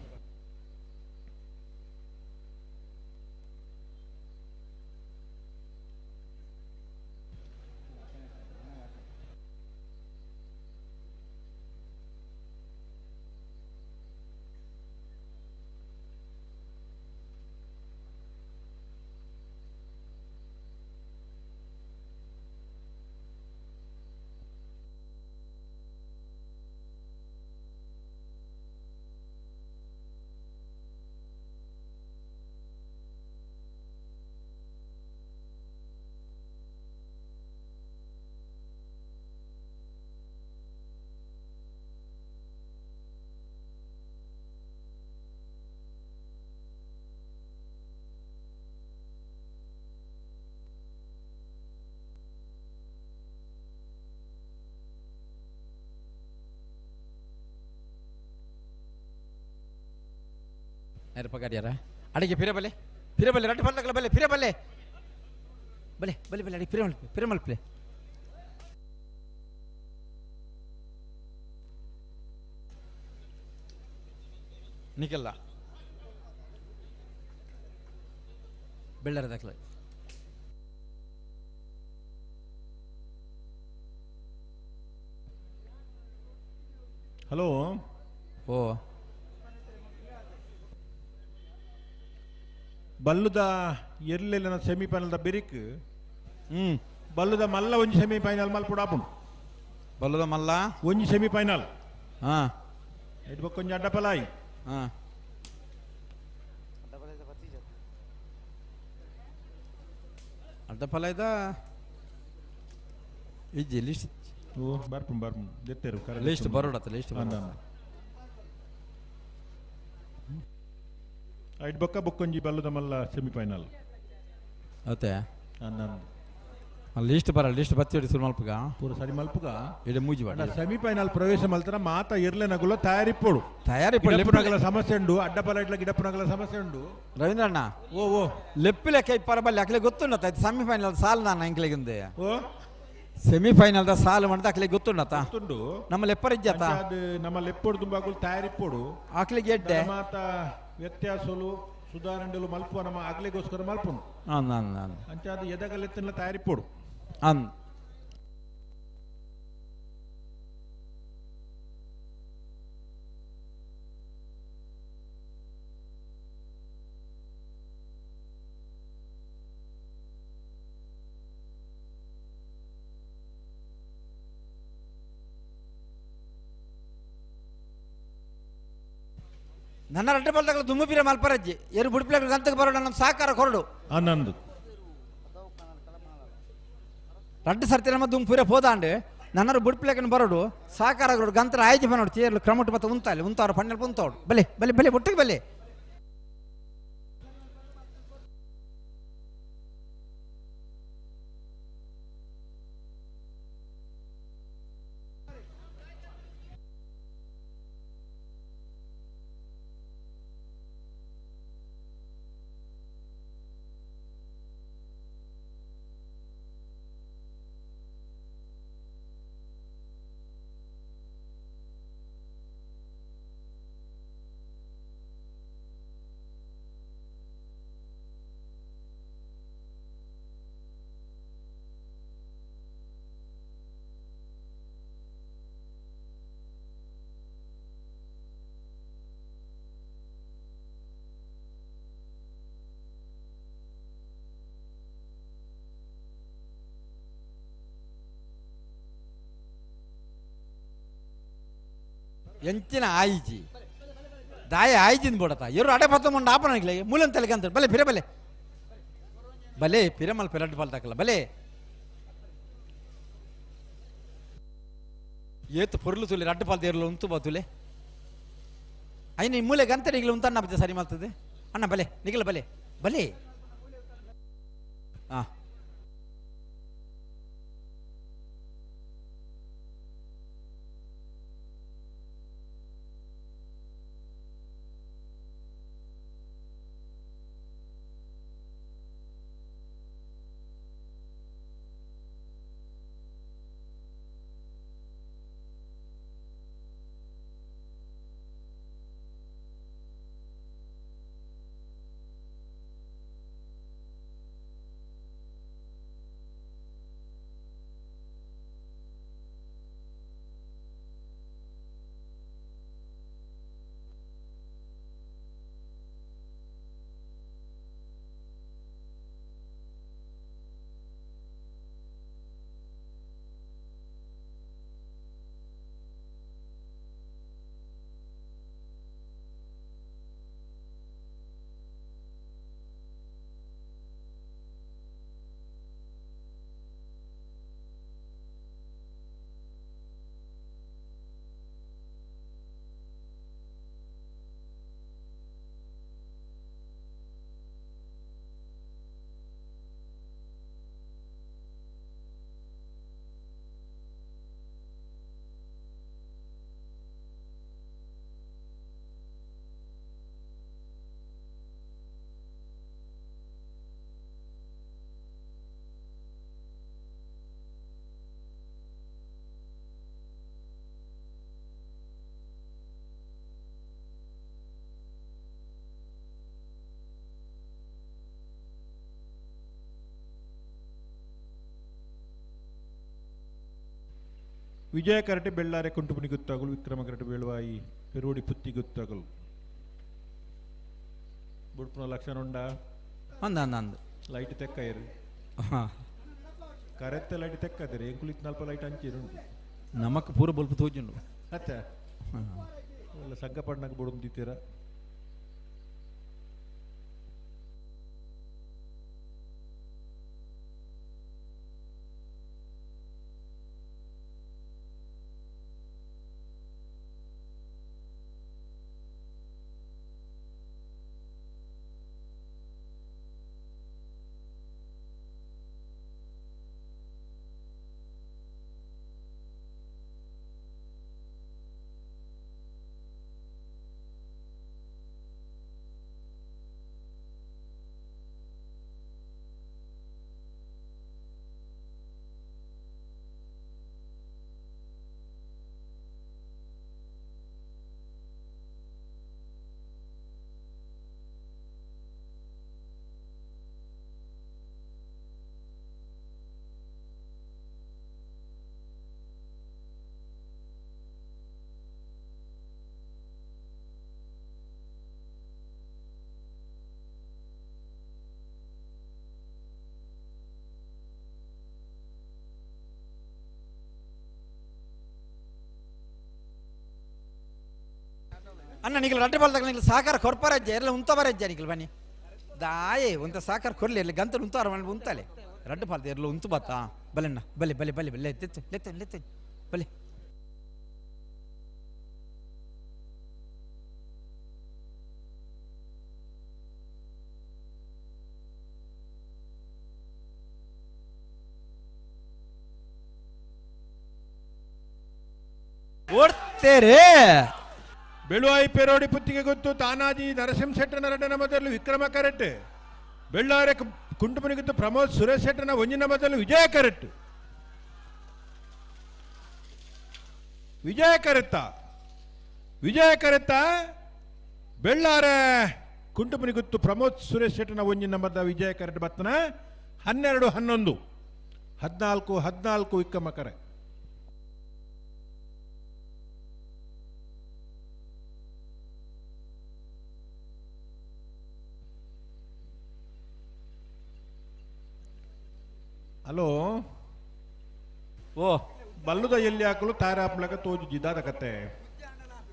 ನೆನಪಗಾಡ್ಯಾರ ಅಡಿಗೆ ಪಿರ ಬಲೆ ಪಿರ ಬಲೆ ರಡ್ಡು ಪಲ್ಲಕಲ ಬಲೆ ಪಿರ ಬಲೆ ಬಲೆ ಬಲೆ ಬಲೆ ಅಡಿಗೆ ಪಿರ ಮಲ್ಪೆ ಪಿರ ಮಲ್ಪಲೆ ನಿಕಲ್ಲ ಬೆಳ್ಳರ ದಾಖಲೆ ಹಲೋ ಓ ಬಲ್ಲುದ ಎರ್ಲೆಲ್ಲ ಸೆಮಿಫೈನಲ್ದ ಬಿರಿಕ್ ಬಲ್ಲುದ ಮಲ್ಲ ಒಂಜಿ ಸೆಮಿಫೈನಲ್ ಮಲ್ಪುಡಾಪುಂಡು ಬಲ್ಲುದ ಮಲ್ಲ ಒಂಜಿ ಸೆಮಿಫೈನಲ್ ಹಾ ಇಡ್ ಬೊಕ್ಕ ಒಂಜಿ ಅಡ್ಡಪಲಾಯಿ ಹಾ ಅಡ್ಡಪಲಾಯ್ದ ಇಜ್ಜಿ ಲಿಸ್ಟ್ ಓ ಬರ್ಪುಂಡು ಬರ್ಪುಂಡು ದೆತ್ತೆರು ಲಿಸ್ಟ್ ಬರೋಡತ್ತ ಲಿಸ್ಟ್ ಅಂದ ಐಟ್ ಬೊಕ್ಕ ಬೊಕ್ಕೊಂಜಿ ಬಲ್ಲುದ ಮಲ್ಲ ಸೆಮಿಫೈನಲ್ ಅತ್ತೆ ಅಂದ ಲಿಸ್ಟ್ ಬರ ಲಿಸ್ಟ್ ಬತ್ತಿ ಸುರು ಮಲ್ಪುಗ ಪೂರ ಸರಿ ಮಲ್ಪುಗ ಇಡೆ ಮೂಜಿ ಬಾಡ ಸೆಮಿಫೈನಲ್ ಪ್ರವೇಶ ಮಲ್ತನ ಮಾತ ಇರ್ಲೆ ನಗುಲ ತಯಾರಿಪ್ಪೋಡು ತಯಾರಿಪ್ಪೋಡು. ಗಿಡಪ್ಪುನಗಲ ಸಮಸ್ಯೆ ಉಂಡು ಅಡ್ಡಪಲ ಇಟ್ಲ ಗಿಡಪ್ಪುನಗಲ ಸಮಸ್ಯೆ ಉಂಡು ರವೀಂದ್ರಣ್ಣ ಓ ಓ ಲೆಪ್ಪು ಲೆಕ್ಕ ಇಪ್ಪರ ಬಲ್ಲಿ ಅಕ್ಲೆ ಗೊತ್ತುಂಡತ್ತ ಇದು ಸೆಮಿಫೈನಲ್ ಸಾಲ್ ನಾನು ಅಂಕ್ಲೆಗಿಂದೆ ಓ ಸೆಮಿಫೈನಲ್ the ಸಾಲು ಮಾಡ್ದ ಅಕ್ಲೆ ಗೊತ್ತುಂಡತ್ತ ಗೊತ್ತುಂಡು ನಮ್ಮ ಲೆಪ್ಪರ ಇಜ್ಜತ್ತ ಅದು ನಮ್ಮ ಲೆಪ್ಪೋಡು ತುಂಬಾಗುಲು ತಯಾರಿಪ್ಪೋಡು ಆಕ್ಲಿಗೆ ಎಡ್ಡೆ ಮಾತ ವ್ಯತ್ಯಾಸಲು ಸುಧಾರಣೆಲು ಮಲ್ಪುವ ನಮ್ಮ ಆಗ್ಲಿಗೋಸ್ಕರ ಮಲ್ಪುನು ಅನ್ ಅನ್ ಅನ್ ಅಂಚ ಅದು ಎದಗಲೆತ್ತಲ್ಲ ತಯಾರಿಪ್ಪೋಡು ಅನ್ ನನ್ನ ರಡ್ಡ ಬಲ್ದಾಗಲ ದುಮ್ಮು ಮಲ್ಪರಜ್ಜಿ ಏರು ಬುಡ್ಪಿಲ ಗಂತಕ್ಕೆ ಬರೋಣ ನಮ್ಮ ಸಹಕಾರ ಕೊರಡು ಆನಂದ್ ರಡ್ಡು ಸರ್ತಿ ನಮ್ಮ ದುಂಪುರ ಪೋದಾಂಡು ನನ್ನರು ಬುಡ್ಪಿಲಕನ ಬರೋಡು ಸಹಕಾರ ಕೊರಡು ಗಂತರ ಆಯ್ತು ಬನ್ನೋಡು ತೇರ್ಲು ಕ್ರಮಟ್ಟು ಮತ್ತೆ ಉಂತಾಲಿ ಉಂತಾರು ಪಣ್ಣಲ್ ಉಂತಾಡು ಬಲೆ ಬಲೆ ಬಲೆ ಒಟ್ಟಿಗೆ ಬಲೆ ಎಂಚಿನ ಆಯಿಜಿ ದಾಯ ಆಯಿಜಿನ ಬೋಡತ ಎರು ಅಡೆ ಪತ್ತ ಮುಂಡ ಆಪನ ಮೂಲನ್ ತಲೆಗೆ ಅಂತ ಬಲೆ ಪಿರೆ ಬಲೆ ಬಲೆ ಪಿರಮಲ್ ಪೆರಡ್ ಪಾಲ್ ತಾಕಲ್ಲ ಬಲೆ ಏತು ಪೊರ್ಲು ತುಲೆ ರಡ್ಡು ಪಾಲ್ ತೇರ್ಲು ಉಂತು ಬಾ ತುಲೆ ಐನ ಮೂಲೆ ಗಂತ ನಿಗಲು ಉಂತಣ್ಣ ಬತ್ತೆ ಸರಿ ಮಾಡ್ತದೆ ಅಣ್ಣ ಬಲೆ ನಿಗಲ ಬಲೆ ಬಲೆ ಹಾ ವಿಜಯ ಕರಟೆ ಬೆಳ್ಳಾರೆ ಕುಂಟುಪುನಿ ಗುತ್ತಾಗಲು ವಿಕ್ರಮ ಕರಟೆ ಬೇಳುವಾಯಿ ಪೆರೋಡಿ ಪುತ್ತಿ ಗುತ್ತಾಗಲು ಬುಡ್ಪುನ ಲಕ್ಷಣ ಉಂಡ ಅಂದ ಅಂದ ಅಂದ ಲೈಟ್ ತೆಕ್ಕೈರು ಕರೆತ್ತ ಲೈಟ್ ತೆಕ್ಕದಿರಿ ಎಂಕುಲಿತ್ ನಲ್ಪ ಲೈಟ್ ಅಂಚಿರುಂಟು ನಮಕ್ ಪೂರ ಬೊಲ್ಪ ತೋಜುಂಡು ಅತ್ತೆ ಎಲ್ಲ ಸಂಕಪಣ್ಣಕ್ಕೆ ಬುಡುಂದಿತ್ತೀರ. ಅಣ್ಣ ನಿಗಲ್ ರಡ್ಡೆ ಬಾಲ್ದಾಗ ನಿಗಲ್ ಸಾಕಾರ ಕೊರ್ಪರಜ್ಜೆ ಎಲ್ಲ ಉಂತ ಬರಜ್ಜೆ ನಿಗಲ್ ಬನ್ನಿ ದಾಯೆ ಉಂತ ಸಾಕಾರ ಕೊರ್ಲಿ ಎಲ್ಲಿ ಗಂತಲು ಉಂತಾರ ಮನೆ ಉಂತಾಲೆ ರಡ್ಡು ಪಾಲ್ದ ಎಲ್ಲ ಉಂತು ಬತ್ತಾ ಬಲೆಣ್ಣ ಬಲೆ ಬಲೆ ಬಲೆ ಬಲೆ ಲೆತ್ತು ಲೆತ್ತು ಲೆತ್ತು ಬಲೆ ಓಡ್ತೇರೆ. ಬೆಳುವಾಯಿ ಪೇರೋಡಿ ಪುತ್ತಿಗೆ ಗೊತ್ತು ತಾನಾಜಿ ನರಸಿಂಹ ಶೆಟ್ಟನ ರಡ್ಡನ ಮೊದಲು ವಿಕ್ರಮ ಕರೆಟ್, ಬೆಳ್ಳಾರೆ ಕುಂಟುಮನಿಗಿತ್ತು ಪ್ರಮೋದ್ ಸುರೇಶ್ ಶೆಟ್ಟನ ಒಂಜಿನ ಮೊದಲು ವಿಜಯ ಕರೆಟ್. ವಿಜಯ ಕರೆತ್ತ ವಿಜಯ ಕರೆತ್ತ ಬೆಳ್ಳಾರೆ ಕುಂಟುಮನಿಗುತ್ತು ಪ್ರಮೋದ್ ಸುರೇಶ್ ಶೆಟ್ಟನ ಒಂಜಿನ ಮೊದಲ ವಿಜಯ ಕರೆಟ್ ಬತ್ತನ 12 11 14 14 ವಿಕ್ರಮ ಕರೆ. ಹಲೋ ಓ ಬಲ್ಲುದ ಎಲ್ಲಿ ಹಾಕಲು ತಾರಾಪ್ಲಕ ತೋಜು ಜಿದಾದ ಕತೆ.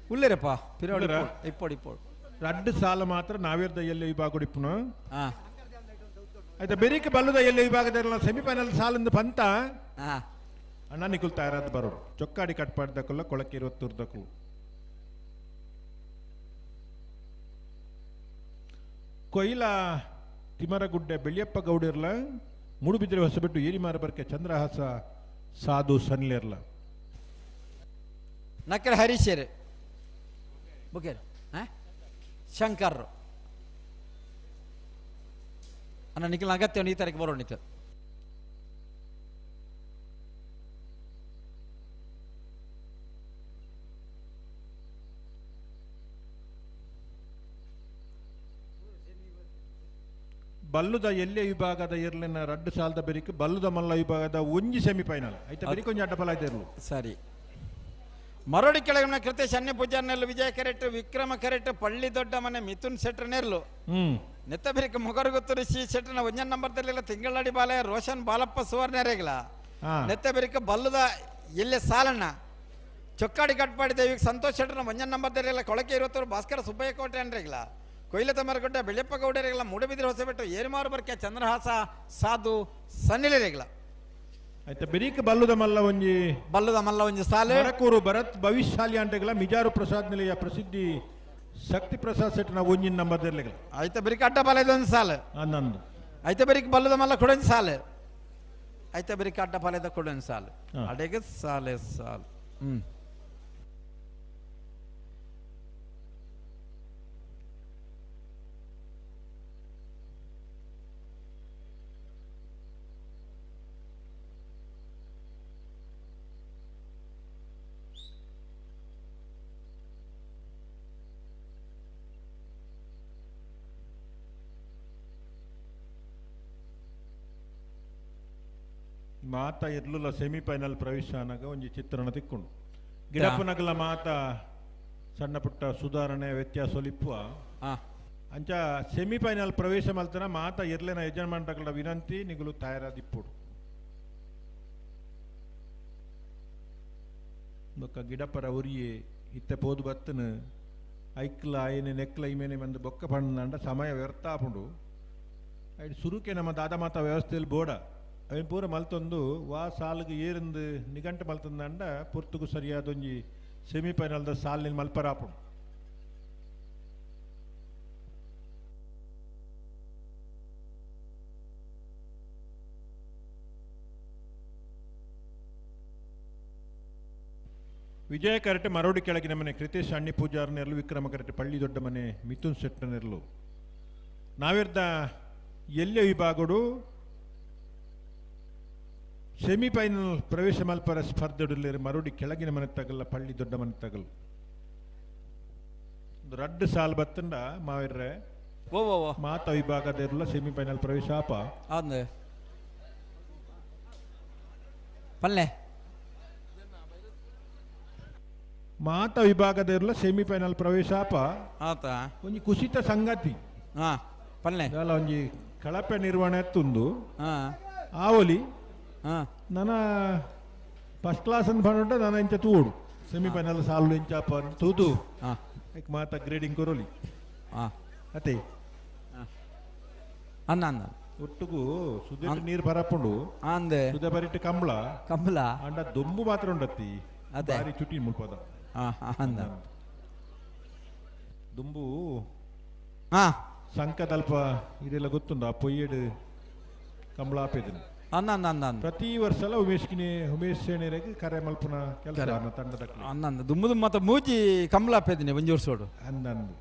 ಉಲ್ಲೇರಪ್ಪ ಪಿರೋಡಿ ಇಪ್ಪೋಡು ಇಪ್ಪೋಡು ರಡ್ಡು ಸಾಲ ಮಾತ್ರ ನಾವೇರ್ದ ಎಲ್ಲಿ ವಿಭಾಗ ಇಪ್ಪುನು ಆಯ್ತಾ ಬೆರಿಕೆ ಬಲ್ಲದ ಎಲ್ಲಿ ವಿಭಾಗದ ಸೆಮಿಫೈನಲ್ ಸಾಲಿಂದ ಪಂತ ಅಣ್ಣ ನಿಕುಲ್ ತಯಾರಾದ ಬರೋರು ಚೊಕ್ಕಾಡಿ ಕಟ್ಪಾಡ್ದಕ್ಕಲ್ಲ ಕೊಳಕ್ಕೆ ಇರುವತ್ತೂರ್ದಕ್ಕಲು ಕೊಯ್ಲ ತಿಮರಗುಡ್ಡೆ ಬೆಳ್ಳಿಯಪ್ಪ ಗೌಡಿರ್ಲ ಮೂಡುಬಿದ್ರೆ ಹೊಸಬಿಟ್ಟು ಏರಿಮಾರ ಬರ್ಕೆ ಚಂದ್ರಹಾಸ ಸಾಧು ಸನ್ಲೇರ್ಲ ನಕ್ಕರೆ ಹರೀಶೇರು ಬುಕೇರ್ ಶಂಕರ್ ಅಣ್ಣ ನಿಖಿಲ್ ಅಗತ್ಯ ಈ ತಾರೀಕು ಬರೋಣ ನಿಖಿಲ್ ಬಲ್ಲುದ ಎಲ್ಲೆ ವಿಭಾಗದ ಇರ್ಲಿನ ರಡ್ಡು ಸಾಲದ ಬೆರಿಕ್ ಬಲ್ಲುದ ಮಲ್ಲ ವಿಭಾಗದ ಒಂಜಿ ಸೆಮಿಫೈನಲ್ ಐತ ಬೆರಿಕ್ ಒಂಜಿ ಅಡ್ಡ ಫಲ ಇರ್ಲು ಸರಿ ಮರೋಡಿ ಕೆಳಗಿನ ಕೃತೇಶ್ ಅನ್ಯ ಪೂಜಾರ್ನೆಲ್ಲು ವಿಜಯ ಕರೆಟ್ ವಿಕ್ರಮ ಕರೆಟ್ ಪಳ್ಳಿ ದೊಡ್ಡ ಮನೆ ಮಿಥುನ್ ಶೆಟ್ಟರ್ನೆರ್ಲು ನೆತ್ತ ಬೆರಿಕ್ ಮೊಗರುಗುತ್ತು ರಿಷಿ ಶೆಟ್ಟರ್ನ ಒಂಜನ್ ನಂಬರ್ ತರಲಿಲ್ಲ ತಿಂಗಳಾಡಿ ಬಾಲೆ ರೋಷನ್ ಬಾಲಪ್ಪ ಸುವರ್ಣರೇಗಲ ನೆತ್ತ ಬೆರಿಕ್ ಬಲ್ಲುದ ಎಲ್ಲೆ ಸಾಲಣ್ಣ ಚೊಕ್ಕಾಡಿ ಕಟ್ಪಾಡಿ ದೇವಿಗೆ ಸಂತೋಷ್ ಶೆಟ್ಟರ್ನ ಒಂಜನ್ ನಂಬರ್ ತರಲಿಲ್ಲ ಕೊಳಕೆ ಇರುವತ್ತವರು ಭಾಸ್ಕರ ಸುಬ್ಬಯ್ಯ ಕೋಟೆ ಅನ್ರೇಗಲ ಕೊಯ್ಲ ತಮರಗುಡ್ಡ ಬೆಳ್ಯಪ್ಪ ಗೌಡರಿಗಲ ಮೂಡಬಿದ್ರೆ ಹೊಸಬೆಟ್ಟು ಏರುಮಾರು ಬರ್ಕೆ ಚಂದ್ರಹಾಸ ಸಾಧು ಸನ್ನಿಲರಿಗಲ ಆಯ್ತಾ ಬೆರಿಕ್ ಬಲ್ಲುದ ಮಲ್ಲ ಒಂಜಿ ಬಲ್ಲುದ ಮಲ್ಲ ಒಂಜಿ ಸಾಲೆ ಮರಕೂರು ಭರತ್ ಭವಿಷ್ಯಶಾಲಿ ಅಂಟೆಗಳ ಮಿಜಾರು ಪ್ರಸಾದ್ ನಿಲಯ ಪ್ರಸಿದ್ಧಿ ಶಕ್ತಿ ಪ್ರಸಾದ್ ಸೆಟ್ನ ಒಂಜಿನ ನಂಬರ್ ದೆರ್ಲೆಗಳ ಆಯ್ತಾ ಬೆರಿಕ್ ಅಡ್ಡ ಬಲದ ಒಂದು ಸಾಲು ನಂದು ಆಯ್ತಾ ಬೆರಿಕ್ ಬಲ್ಲುದ ಮಲ್ಲ ಕೊಡೊಂದು ಸಾಲು ಆಯ್ತಾ ಬೆರಿಕ್ ಅಡ್ಡ ಫಲದ ಕೊಡೊಂದು ಸಾಲು ಅಡೆಗೆ ಸಾಲೆ ಸಾಲು ಮಾತ ಎರ್ಲುಲ ಸೆಮಿಫೈನಲ್ ಪ್ರವೇಶ ಅನ್ನಾಗ ಒಂಜಿ ಚಿತ್ರಣ ತಿಕ್ಕೊಂಡು ಗಿಡಪ್ಪನಗಲ ಮಾತ ಸಣ್ಣ ಪುಟ್ಟ ಸುಧಾರಣೆ ವ್ಯತ್ಯಾಸ ಇಪ್ಪುವ ಅಂಚ ಸೆಮಿಫೈನಲ್ ಪ್ರವೇಶ ಮಲ್ತನ ಮಾತ ಎರ್ಲೆನ ಯಜಮಾನಗಳ ವಿನಂತಿ ನಿಗುಲು ತಯಾರಾದಿಪ್ಪುಡು ಬೊಕ್ಕ ಗಿಡಪ್ಪರ ಉರಿಯೆ ಇತ್ತೆ ಪೋದು ಬತ್ತನ ಐಕ್ಲ ಆಯನೆ ನೆಕ್ಲ ಇಮೇನೆ ಬಂದು ಬೊಕ್ಕ ಪಣ್ಣಂಡ ಸಮಯ ವ್ಯರ್ಥ ಆಪುಂಡು ಐಟ್ ಸುರುಕೆ ನಮ್ಮ ದಾದ ಮಾತ ವ್ಯವಸ್ಥೆಯಲ್ಲಿ ಬೋಡ ಅವಿನ ಪೂರ ಮಲ್ತೊಂದು ವಾ ಸಾಲಿಗೆ ಏರಿಂದು ನಿಘಂಟು ಮಲ್ತಂದಂಡ ಪುರ್ತುಗು ಸರಿಯಾದ ಒಂಜಿ ಸೆಮಿಫೈನಲ್ದ ಸಾಲಿನ ಮಲ್ಪರಾಪುಂಡು ವಿಜಯ ಕರಟೆ ಮರೋಡಿ ಕೆಳಗಿನ ಮನೆ ಕೃತೇಶ್ ಅಣ್ಣಿ ಪೂಜಾರ್ನೆರ್ಲು ವಿಕ್ರಮ ಕರಟೆ ಪಳ್ಳಿ ದೊಡ್ಡ ಮನೆ ಮಿಥುನ್ ಶೆಟ್ಟನೆರ್ಲು ನಾವಿರ್ದ ಎಲ್ಲೆ ವಿಭಾಗಡು ಸೆಮಿಫೈನಲ್ ಪ್ರವೇಶ ಮಲ್ಪರ ಸ್ಪರ್ಧೆಡುಲ್ಲೇರು ಮರೋಡಿ ಕೆಳಗಿನ ಮನೆ ತಗಲ್ಲ ಪಳ್ಳಿ ದೊಡ್ಡ ಮನೆ ತಗಲ್ ರಡ್ಡು ಸಾಲ್ ಬತ್ತಂಡ ಮಾವಿರ್ರೆ ಓ ಓ ಮಾತ ವಿಭಾಗದ ಇರಲ್ಲ ಸೆಮಿಫೈನಲ್ ಪ್ರವೇಶ ಆಪ ಅಂದೆ ಪಲ್ಲೆ ಮಾತ ವಿಭಾಗದ ಇರಲ್ಲ ಸೆಮಿಫೈನಲ್ ಪ್ರವೇಶ ಆಪ ಆತ ಒಂಜಿ ಕುಸಿತ ಸಂಗತಿ ಪಲ್ಲೆ ದಾಲ ಒಂಜಿ ಕಳಪೆ ನಿರ್ವಹಣೆ ತುಂದು ಆವೊಲಿ ನನ್ನ ಫಸ್ಟ್ ಕ್ಲಾಸ್ ಅಂತ ಬಂಡ ನಾನು ಇಂಚ ತೂಡು ಸೆಮಿಫೈನಲ್ ಸಾಲು ಇಂಚ ತೂದು ಮಾತ ಗ್ರೇಡಿಂಗ್ ಕೊರೋಲಿ ಅತೆ ಅನ್ನ ಅನ್ನ ಒಟ್ಟುಗು ಸುದೇಟ್ ನೀರು ಬರಪುಂಡು ಅಂದೆ ಸುದೆ ಬರಿಟ್ಟು ಕಂಬಳ ಕಂಬಳ ಅಂಡ ದೊಂಬು ಮಾತ್ರ ಉಂಡತ್ತಿ ಅದೇ. ಬಾರಿ ಚುಟಿ ಮುಲ್ಪದ ಅಂದ ದುಂಬು ಸಂಕದಲ್ಪ ಇದೆಲ್ಲ ಗೊತ್ತುಂಡು ಆ ಪೊಯ್ಯಡು ಕಂಬಳ ಆಪೇದಿನ ಅನ್ನ ಅನ್ನ ಅನ್ನ ಅನ್ನ ಪ್ರತಿ ವರ್ಷಲ ಉಮೇಶ್ ಕಿನಿ ಉಮೇಶ್ ಸೇಣೆರೆಗ್ ಕರೆ ಮಲ್ಪುನ ಕೆಲಸ ತಂಡದ ಅನ್ನ ಅಂದ ದುಮ್ಮು ದುಮ್ಮು ಮತ್ತ ಮೂಜಿ ಕಂಬಳ ಆಪೇದಿನಿ ಒಂಜಿ ವರ್ಷೋಡು ಅಂದ ಅಂದು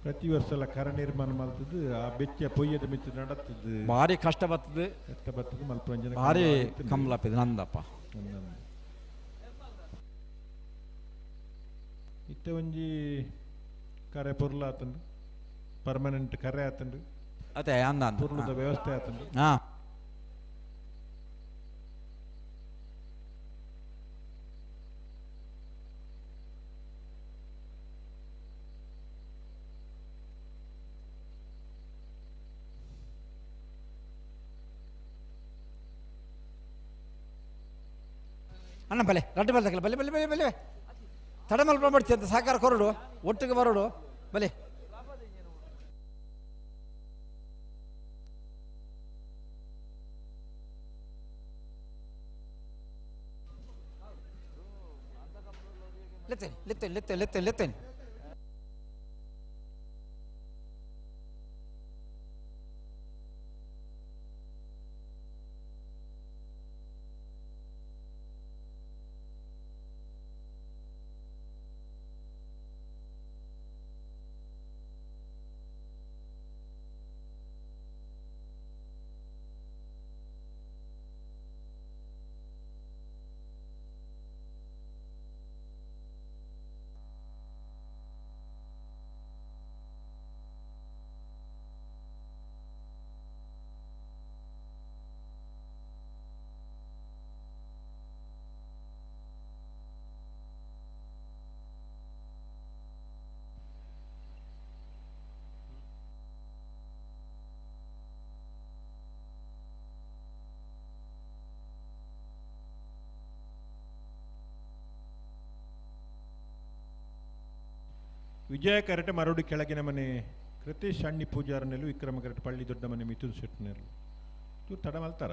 ಪ್ರತಿ ವರ್ಷಲ ಕರ ನಿರ್ಮಾಣ ಮಲ್ತದ್ದು ಆ ಬೆಚ್ಚ ಪೊಯ್ಯದ ಮಿತ್ತು ನಡತ್ತದ್ದು ಭಾರಿ ಕಷ್ಟ ಬರ್ತದೆ ಕಷ್ಟ ಬರ್ತದೆ ಮಲ್ಪುರಂಜನ ಭಾರಿ ಕಂಬಳ ಆಪೇದಿನಿ ಅಂದಪ್ಪ ಇತ್ತೆ ಒಂಜಿ ಕರೆ ಪೊರ್ಲ ಆತಂಡು ಪರ್ಮನೆಂಟ್ ಕರೆ ಆತಂಡು ಅದೇ ಅಂದ ಅಂದ ಪೊರ್ಲದ ವ್ಯವಸ್ಥೆ ಆತಂಡು ಹಾ ಅಣ್ಣ ಬಲೆ ರಡ್ಡು ಬಲ್ದಕ್ಕಲ್ಲ ಬಲೆ ಬಲೆ ಬಲೆ ಬಲೆ ತಡಮಲ್ಪ ಮಾಡ್ತಿ ಅಂತ ಸಾಕಾರ ಕೊರಡು ಒಟ್ಟಿಗೆ ಬರೋಡು ಬಲೆ ಲೆತ್ತೇನೆ ಲೆತ್ತೇನೆ ಲೆತ್ತೇನೆ ಲೆತ್ತೇನೆ ಲೆತ್ತೇನೆ ವಿಜಯ ಕರಟೆ ಮರಡು ಕೆಳಗಿನ ಮನೆ ಕೃತೇಶ್ ಅಣ್ಣಿ ಪೂಜಾರನೆಲ್ಲು ವಿಕ್ರಮ ಕರಟೆ ಪಳ್ಳಿ ದೊಡ್ಡ ಮನೆ ಮಿಥುನ್ ಶೆಟ್ನೆಲ್ಲು ಇವ್ರು ತಡ ಮಲ್ತಾರ.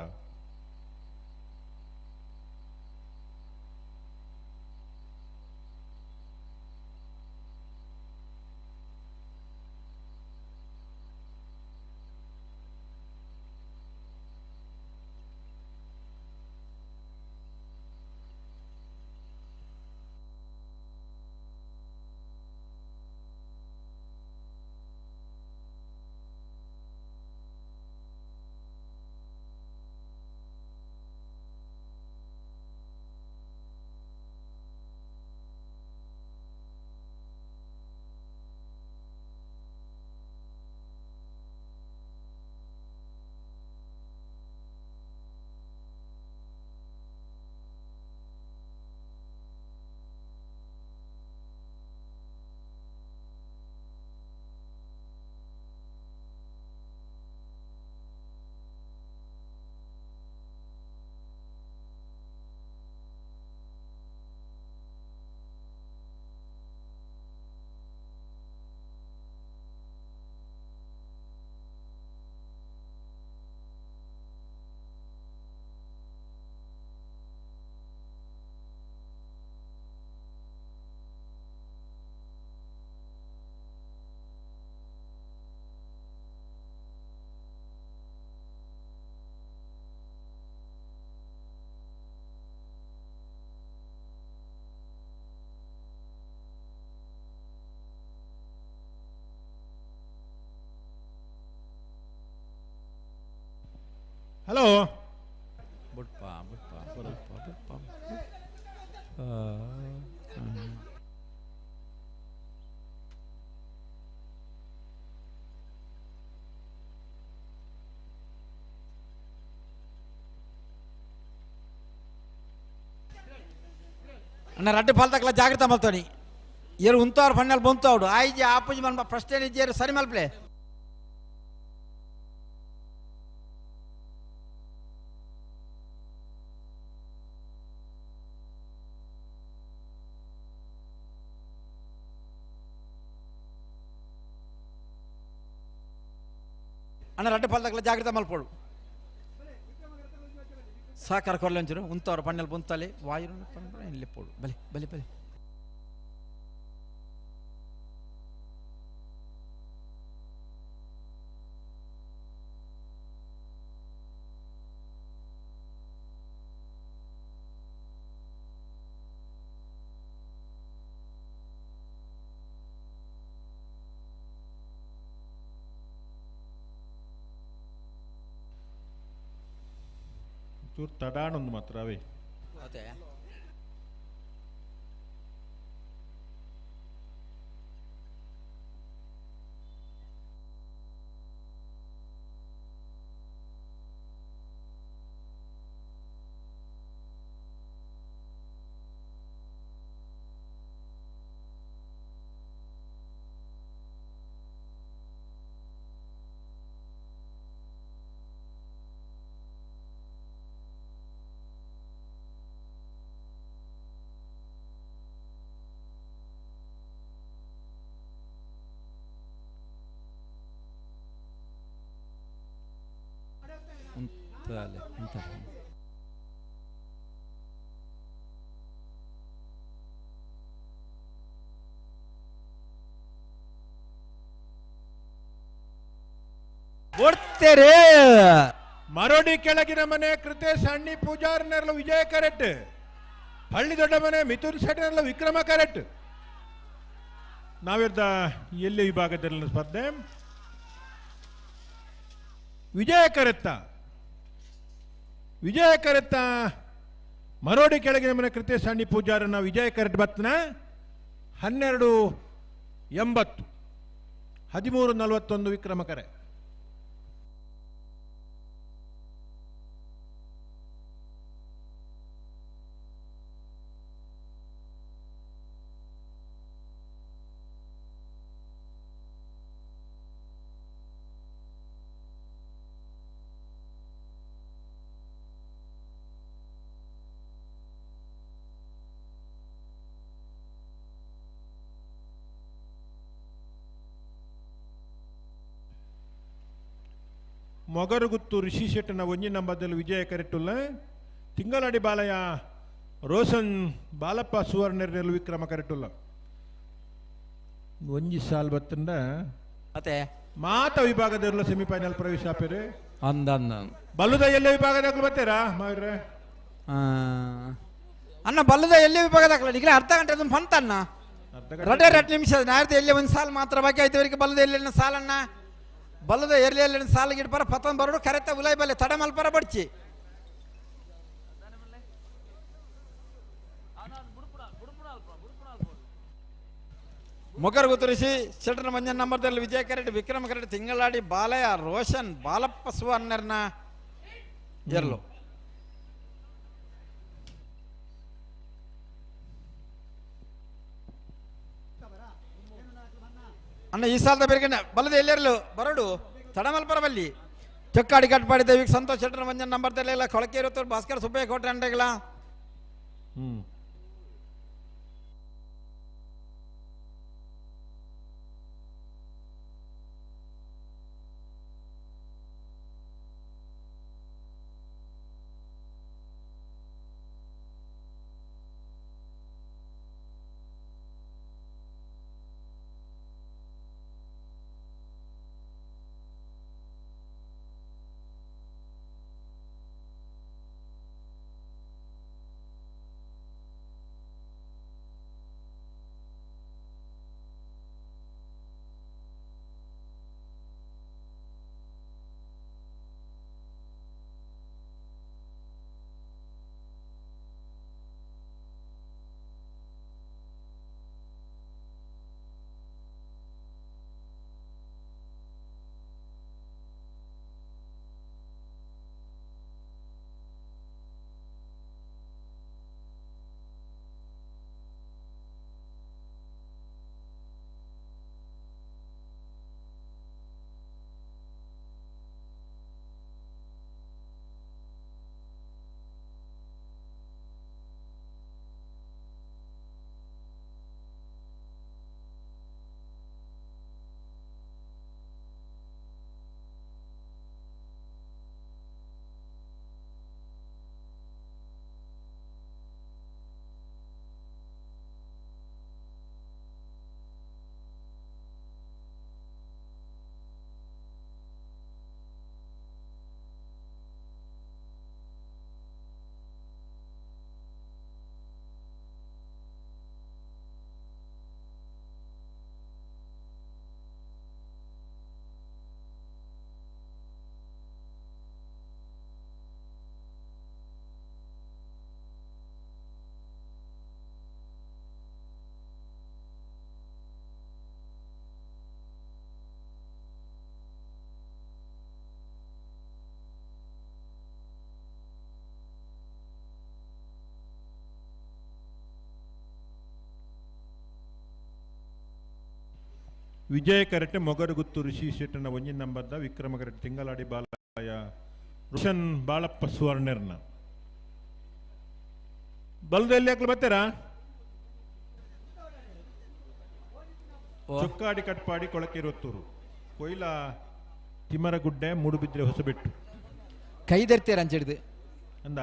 ಹಲೋ ಬುಡ್ಪ ಬುಡ್ಪ ಬುಡ್ಪ ಬುಡ್ಪ. ಅಣ್ಣ ರಡ್ಡು ಪಾಲ್ತಕ್ಕಲ್ಲ ಜಾಗ್ರತೆ ಮಲ್ತೋನಿ ಏರು ಉಂತವ್ರು ಫಣ್ಣಲ್ಲಿ ಬಂತವ್ರು ಆಯ್ಜಿ ಆಪುಜಿ ಮನ್ಪ ಪ್ರಶ್ನೆ ಇಜ್ಜೇರು ಸರಿ ಮಲ್ಪ್ಲೆ. ಅಣ್ಣ ರಡ್ಡು ಪಾಲ್ತಕ್ಕಲ್ಲ ಜಾಗ್ರತೆ ಮಲ್ಪೋಡು ಸಾಕಾರ ಕೊರ್ಲಂಚರು ಉಂತವ್ರು ಪಣ್ಣಲ್ಲಿ ಬೊಂತಲೆ ವಾಯು ಇಲ್ಲಿ ಪೋಡು ಬಲೆ ಬಲೆ ಬಲೆ. ಚೂರು ತಡಾಣೊಂದು ಮಾತ್ರ ಅವೇ. ಅದೇ ಉಂತಾಲೆ ಉಂತಾಲೆ. ಒಡ್ತೇರೆ ಮರೋಡಿ ಕೆಳಗಿನ ಮನೆ ಕೃತೇಶ್ ಅಣ್ಣಿ ಪೂಜಾರ್ನೆರ್ಲ ವಿಜಯ ಕರೆಟ್, ಹಳ್ಳಿ ದೊಡ್ಡ ಮನೆ ಮಿಥುನ್ ಶೆಟ್ಟರ್ಲ ವಿಕ್ರಮ ಕರೆಟ್. ನಾವಿರ್ದ ಎಲ್ಲಿ ವಿಭಾಗದಲ್ಲಿ ಸ್ಪರ್ಧೆ ವಿಜಯ ಕರೆತ್ತ, ವಿಜಯ ಕರೆತ್ತ ಮರೋಡಿ ಕೆಳಗಿನ ಮನೆ ಕೃತೇಶ್ ಅಣ್ಣಿ ಪೂಜಾರನ ವಿಜಯ ಕರೆಟ್ ಬತ್ನ 12:80 13:41 ವಿಕ್ರಮ ಕರೆ. ಮೊಗರುಗುತ್ತು ಋಷಿ ಶೆಟ್ಟನ ಒಂಜಿ ನಂಬದಲ್ಲಿ ವಿಜಯ ಕರೆಟುಲ್ಲ, ತಿಂಗಳಾಡಿ ಬಾಲಯ ರೋಷನ್ ಬಾಲಪ್ಪ ಸುವರ್ಣರಲ್ಲಿ ವಿಕ್ರಮ ಕರೆಟುಲ್ಲ. ಒಂಜಿ ಸಾಲ್ ಬತ್ತಂಡ ಮತ್ತೆ ಮಾತ ವಿಭಾಗದ ಸೆಮಿಫೈನಲ್ ಪ್ರವೇಶ ಆಪೇರು. ಅಂದ ಬಲ್ಲುದ ಎಲ್ಲ ವಿಭಾಗದ ಬರ್ತೀರಾ ಮಾವ್ರೆ? ಅಣ್ಣ ಬಲ್ಲದ ಎಲ್ಲಿ ವಿಭಾಗದ ಈಗಲೇ ಅರ್ಧ ಗಂಟೆ ಅದು ಫಂತ ಅಣ್ಣ, ರಡೆ 2 ನಿಮಿಷ ನಾರ್ದು ಎಲ್ಲಿ ಒಂದು ಸಾಲು ಮಾತ್ರ ಬಾಕಿ ಆಯ್ತು. ಇವರಿಗೆ ಬಲ್ಲದ ಎಲ್ಲಿ ಸಾಲಣ್ಣ ಬಲ್ಲದ ಎಲ್ಲಿ ಎಲ್ಲಿ ಸಾಲ ಗಿಡ್ಪರ ಪತನ್ ಬರೋಡು ಕರೆತ ಉಲಾಯ್ ಬಲ್ಲೆ ತಡ ಮಲ್ಪರ ಬಡ್ಚಿ. ಮೊಗರು ಗುತ್ತರಿಸಿ ಶೆಟ್ಟರ್ ಮಂಜನ್ ನಂಬರ್ದಲ್ಲಿ ವಿಜಯ ಕರೆಟ್, ವಿಕ್ರಮ ಕರೆಟ್, ತಿಂಗಳಾಡಿ ಬಾಲಯ್ಯ ರೋಷನ್ ಬಾಲಪ್ಪ ಸುವರ್ಣರ್ನ ಎರಲು. ಅಣ್ಣ ಈ ಸಾಲದ ಬೇರೆ ಬಲ್ಲದ ಎಲ್ಲೆರಲು ಬರಡು ತಡಮಲ್ಪರ ಬಲ್ಲಿ ಚೊಕ್ಕಾಡಿ ಕಟ್ಪಾಡಿ ದೇವಿಗೆ ಸಂತೋಷ್ ಶೆಟ್ಟರ್ ಮಂಜನ್ ನಂಬರ್ ಇಲ್ಲ ಕೊಳಕೆ ಇರುತ್ತೆ ಭಾಸ್ಕರ್ ಸುಬ್ಬಯ್ಯ ಕೋಟೆ ಅಂಡೆಗಳ. ವಿಜಯ ಕರೆಟೆ ಮೊಗರುಗುತ್ತು ಋಷಿ ಶೆಟ್ಟನ ಒಂಜಿ ನಂಬರ್ದ ವಿಕ್ರಮ ಕರೆಟೆ ತಿಂಗಳಾಡಿ ಬಾಲಯ ರೋಷನ್ ಬಾಳಪ್ಪ ಸುವರ್ಣರ್ನ. ಬಲ್ದಲ್ಲಿ ಯಾಕೆ ಬರ್ತೀರಾ? ಚೊಕ್ಕಾಡಿ ಕಟ್ಪಾಡಿ ಕೊಳಕಿರೊತ್ತೂರು ಕೊಯ್ಲ ತಿಮರಗುಡ್ಡೆ ಮೂಡುಬಿದ್ರೆ ಹೊಸಬೆಟ್ಟು. ಕೈ ದರ್ತೀರ ಅಂಚಿಡ್ದು ಅಂದ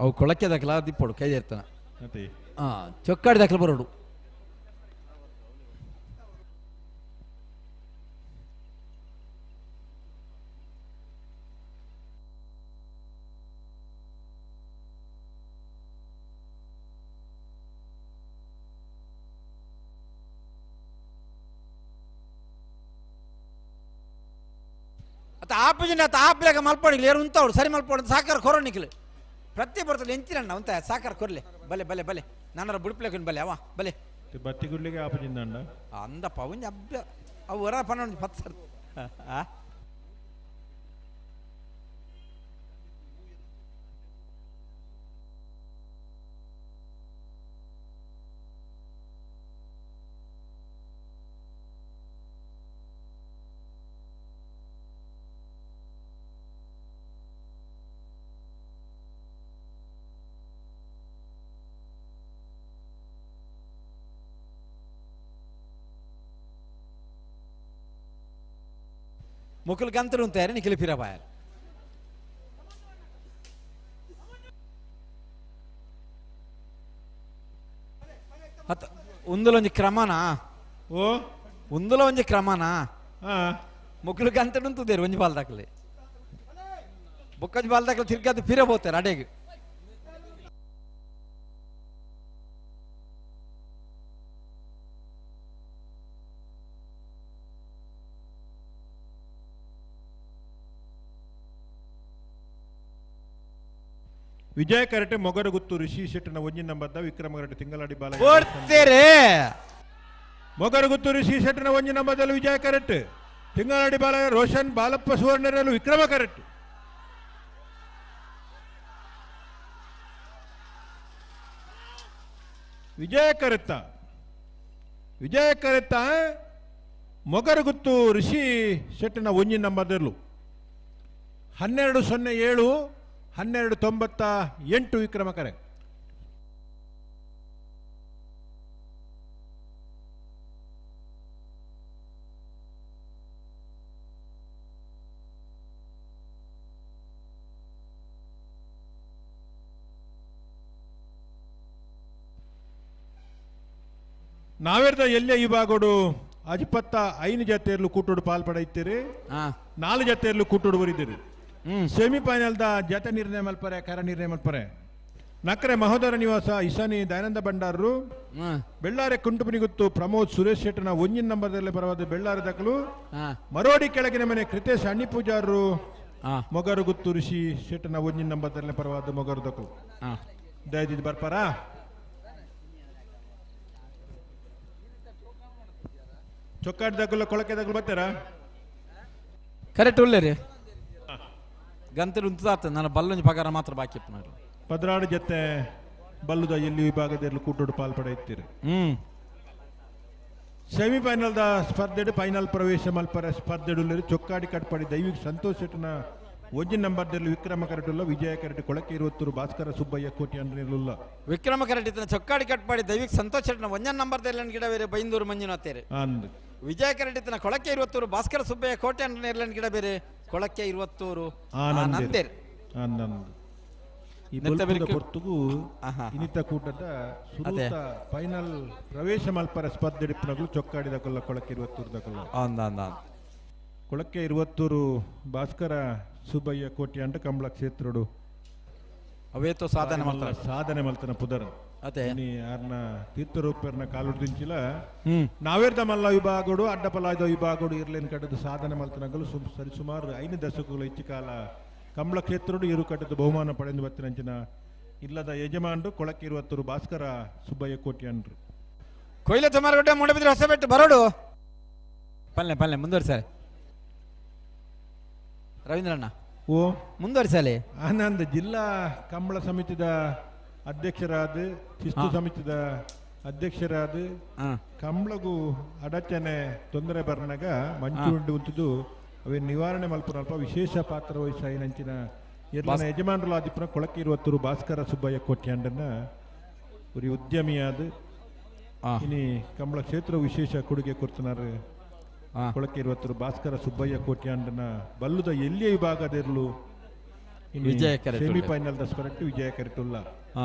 ಅವು ಕೊಳಕೆ ದಾಖಲ ದಿಪ್ಪೋಡು ಕೈ ದರ್ತಾನ ಅದೇ ಚೊಕ್ಕಾಡಿ ದಾಖಲೆ ಬರೋಡು ಆಪುಜಿನ ಆಪ್ಲಾಗ ಮಲ್ಪಡಿಲ್ಲ ಏರು ಉಂತವಳು ಸರಿ ಮಲ್ಪಡು ಸಾಕಾರ ಕೊರೋ ನಿಖಲು ಪ್ರತಿ ಬರ್ತದೆ ಎಂಚಿನಣ್ಣ ಉಂತ ಸಾಕಾರ ಕೊರ್ಲೆ ಬಲೆ ಬಲೆ ಬಲೆ ನಾನರ ಬುಡ್ಪ್ಲೇಕುನ್ ಬಲೆ ಅವ ಬಲೆ ಬತ್ತಿ ಗುಡ್ಲಿಗೆ ಆಪುಜಿಂದ ಅಣ್ಣ ಅಂದಪ್ಪ ಒಂಜಿ ಅಬ್ಬ ಅವು ಹೊರ ಪನ್ನೊಂದು ಪತ್ತು ಸರ್ ಆ ಮುಕುಲ್ ಗಂತರು ಅಂತಾರೆ ನಿಖಿಲ್ ಪಿರಬಾಯರ್ ಅತ್ತ ಉಂದುಲೊಂಜಿ ಕ್ರಮನಾ ಓ ಉಂದುಲ ಒಂಜಿ ಕ್ರಮನಾ ಮುಕುಲ್ ಗಂತಡು ಉಂತುದೇರು ಒಂಜಿ ಬಾಲ್ ದಾಖಲೆ ಬೊಕ್ಕಂಜಿ ಬಾಲ್ ದಾಖಲೆ ತಿರ್ಗಾದ ಪಿರ ಹೋಗ್ತಾರೆ ಅಡೆಗೆ ವಿಜಯ ಕರಟೆ ಮೊಗರಗುತ್ತು ಋಷಿ ಶೆಟ್ಟನ ಒಂಜಿನ ನಂಬರ್ದ ವಿಕ್ರಮ ಕರಟೆ ತಿಂಗಳಾಡಿ ಬಾಲ ಕೊಡ್ತೀರಿ ಮೊಗರಗುತ್ತು ಋಷಿ ಶೆಟ್ಟನ ಒಂಜಿ ನಂಬರ್ದಲ್ಲಿ ವಿಜಯ ಕರೆಟ್ ತಿಂಗಳಾಡಿ ಬಾಲ ರೋಷನ್ ಬಾಲಪ್ಪ ಸುವರ್ಣರಲ್ಲೂ ವಿಕ್ರಮ ಕರೆಟ್ ವಿಜಯ ಕರೆತ್ತ ವಿಜಯ ಕರೆತ್ತ ಮೊಗರಗುತ್ತು ಋಷಿ ಶೆಟ್ಟನ ಒಂಜಿನ ನಂಬರ್ದಲ್ಲೂ 12.07 12.98 ವಿಕ್ರಮ ಕರೆ. ನಾವೇರ್ದ ಎಲ್ಲೇ ಈ ಭಾಗೋಡು ಅಜಿಪತ್ತ 5 ಜತೆಯಲ್ಲೂ ಕೂಟೋಡು ಪಾಲ್ಪಡೈತೀರಿ, 4 ಜತೆಯಲ್ಲೂ ಕೂಟೋಡು ಬರಿದ್ದೀರಿ. ಸೆಮಿಫೈನಲ್ the ಜತೆ ನಿರ್ಣಯ ಮಲ್ಪರೆ ಕರ ನಿರ್ಣಯ ಮಲ್ಪರೆ ನಕರೆ ಮಹೋದರ ನಿವಾಸ ಇಸಾನಿ ದಯಾನಂದ ಭಂಡಾರರು, ಬೆಳ್ಳಾರೆ ಕುಂಟುಪನಿಗುತ್ತು ಪ್ರಮೋದ್ ಸುರೇಶ್ ಶೆಟ್ಟನ ಒಂಜಿನ ನಂಬರ್ದಲ್ಲಿ ಬರವಾದ ಬೆಳ್ಳಾರೆ ದಕಲು, ಮರೋಡಿ ಕೆಳಗಿನ ಮನೆ ಕೃತೇಶ್ ಅಣ್ಣಿ ಪೂಜಾರರು, ಮೊಗರುಗುತ್ತು ಋಷಿ ಶೆಟ್ಟನ ಒಂಜಿನ ನಂಬರ್ದಲ್ಲಿ ಪರವಾದ ಮೊಗರು ದಕಲು. ದಯದಿದ್ದು ಬರ್ಪಾರಾ? ಚೊಕ್ಕಾಟ ದಕಲು ಕೊಳಕೆ ದಕಲು ಬರ್ತಾರಾ? ಕರೆಕ್ಟ್ ಉಳ್ಳೇರಿ ಗಂತಲು ಉಂತಾತ ನಾನು ಬಲ್ಲೊಂಜಿ ಪಗಾರ ಮಾತ್ರ ಬಾಕಿ ಇತ್ತು. ಪದ್ರಾಡು ಜೊತೆ ಬಲ್ಲುದ ಎಲ್ಲಿ ವಿಭಾಗದಲ್ಲಿ ಕೂಟೋಡು ಪಾಲ್ಪಡೆಯುತ್ತೀರಿ. ಸೆಮಿಫೈನಲ್ the ಸ್ಪರ್ಧೆಡು ಫೈನಲ್ ಪ್ರವೇಶ ಮಲ್ಪರ ಸ್ಪರ್ಧೆಡುಲ್ಲರು ಚೊಕ್ಕಾಡಿ ಕಟ್ಪಾಡಿ ದೈವಿಕ ಸಂತೋಷ್ ಶೆಟ್ಟನ ಒಂಜಿನ ನಂಬರ್ದಲ್ಲಿ ವಿಕ್ರಮ ಕರಟುಲ್ಲ ವಿಜಯ ಕರಟು ಕೊಳಕೆ ಇರುವತ್ತೂರು ಭಾಸ್ಕರ ಸುಬ್ಬಯ್ಯ ಕೋಟಿ ಅಂದ್ರೆ ವಿಕ್ರಮ ಕರಟಿತನ ಚೊಕ್ಕಾಡಿ ಕಟ್ಪಾಡಿ ದೈವಿಕ ಸಂತೋಷ್ ಶೆಟ್ಟನ ಒಂಜನ ನಂಬರ್ದಲ್ಲಿ ಗಿಡ ಬೇರೆ ಬೈಂದೂರು ಮಂಜುನಾಥೇರು. ವಿಜಯ ಕರಟಿತನ ಕೊಳಕೆ ಇರುವತ್ತೂರು ಭಾಸ್ಕರ ಸುಬ್ಬಯ್ಯ ಕೋಟೆ ಅಂದ್ರೆ ಗಿಡ ಬೇರೆ ಕೊಳಕೆ ಇರುವತ್ತೂರು ಆನಂದೇರ್. ಈ ಪೊರ್ತುಗು ಇನ್ನಿತ ಕೂಟದ ಸುರೂತ ಫೈನಲ್ ಪ್ರವೇಶ ಮಲ್ಪರ ಸ್ಪರ್ಧೆ ಡಿಪ್ಪನಗಳು ಚೊಕ್ಕಾಡಿದ ಕೊಲ್ಲ ಕೊಳಕೆ ಇರುವತ್ತೂರು ದಕೊಲ್ಲ ಕೊಳಕೆ ಇರುವತ್ತೂರು ಭಾಸ್ಕರ ಸುಬ್ಬಯ್ಯ ಕೋಟಿ ಅಂಟ ಕಂಬಳ ಕ್ಷೇತ್ರಡು ಅವೇತೋ ಸಾಧನೆ ಮಾಡ್ತಾರೆ ಸಾಧನೆ ಮಲ್ತನ ಪುದರ್ ಅದೇ ಯಾರನ್ನ ತೀರ್ಥರೂಪರ್ನ ಕಾಲುಡ್ದಿಂಚಿಲ ನಾವೇರ್ದ ಮಲ್ಲ ವಿಭಾಗಡು ಅಡ್ಡಪಲಾಯ್ದ ವಿಭಾಗಡು ಇರ್ಲೇನು ಕಟ್ಟದು ಸಾಧನೆ ಮಲ್ತನಗಲು ಸರಿ ಸುಮಾರು 5 ದಶಕಗಳು ಹೆಚ್ಚು ಕಾಲ ಕಂಬಳ ಕ್ಷೇತ್ರಡು ಇರು ಕಟ್ಟದು ಬಹುಮಾನ ಪಡೆದು ಬತ್ತಿನಂಚಿನ ಇಲ್ಲದ ಯಜಮಾನರು ಕೊಳಕೆ ಇರುವತ್ತೂರು ಭಾಸ್ಕರ ಸುಬ್ಬಯ್ಯ ಕೋಟಿ ಅಂಡ್ರು. ಕೊಯ್ಲೆ ತುಮಾರಗುಡ್ಡೆ ಮೂಡಬಿದ್ರೆ ಹೊಸಬೆಟ್ಟು ಬರೋಡು ಪಲ್ಲೆ ಪಲ್ಲೆ ಮುಂದುವರಿಸಾರೆ ರವೀಂದ್ರಣ್ಣ. ಓ ಮುಂದುವರಿಸಲಿ. ಆನಂದ್ ಜಿಲ್ಲಾ ಕಂಬಳ ಸಮಿತಿದ ಅಧ್ಯಕ್ಷರಾದ ಶಿಸ್ತು ಸಮಿತಿದ ಅಧ್ಯಕ್ಷರಾದ ಕಂಬಳಗೂ ಅಡಚಣೆ ತೊಂದರೆ ಬರ್ನಾಗ ಮಂಚು ಉಂಡು ಉಂಟುದು ಅವೇ ನಿವಾರಣೆ ಮಲ್ಪನಲ್ಪ ವಿಶೇಷ ಪಾತ್ರ ವಹಿಸಾಯಿನಂಚಿನ ಎಲ್ಲ ಯಜಮಾನರು ಆದಿಪುರ ಕೊಳಕೆ ಇರುವತ್ತೂರು ಭಾಸ್ಕರ ಸುಬ್ಬಯ್ಯ ಕೋಟ್ಯಾಂಡನ್ನ ஒரு ಉದ್ಯಮಿಯಾದ ಇನಿ ಕಂಬಳ ಕ್ಷೇತ್ರ ವಿಶೇಷ ಕೊಡುಗೆ ಕೊಡ್తున్నారు ಕೊಳಕೆ ಇರುವತ್ತರು ಭಾಸ್ಕರ ಸುಬ್ಬಯ್ಯ ಕೋಟ್ಯಾಂಡನ ಬಲ್ಲುದ ಎಲ್ಲಿಯ ವಿಭಾಗದಿರಲು ವಿಜಯ ಕರೆಟುಲ್ಲ. ಸೆಮಿಫೈನಲ್ ದಸ್ಪರಟ್ಟು ವಿಜಯ ಕರೆಟುಲ್ಲ.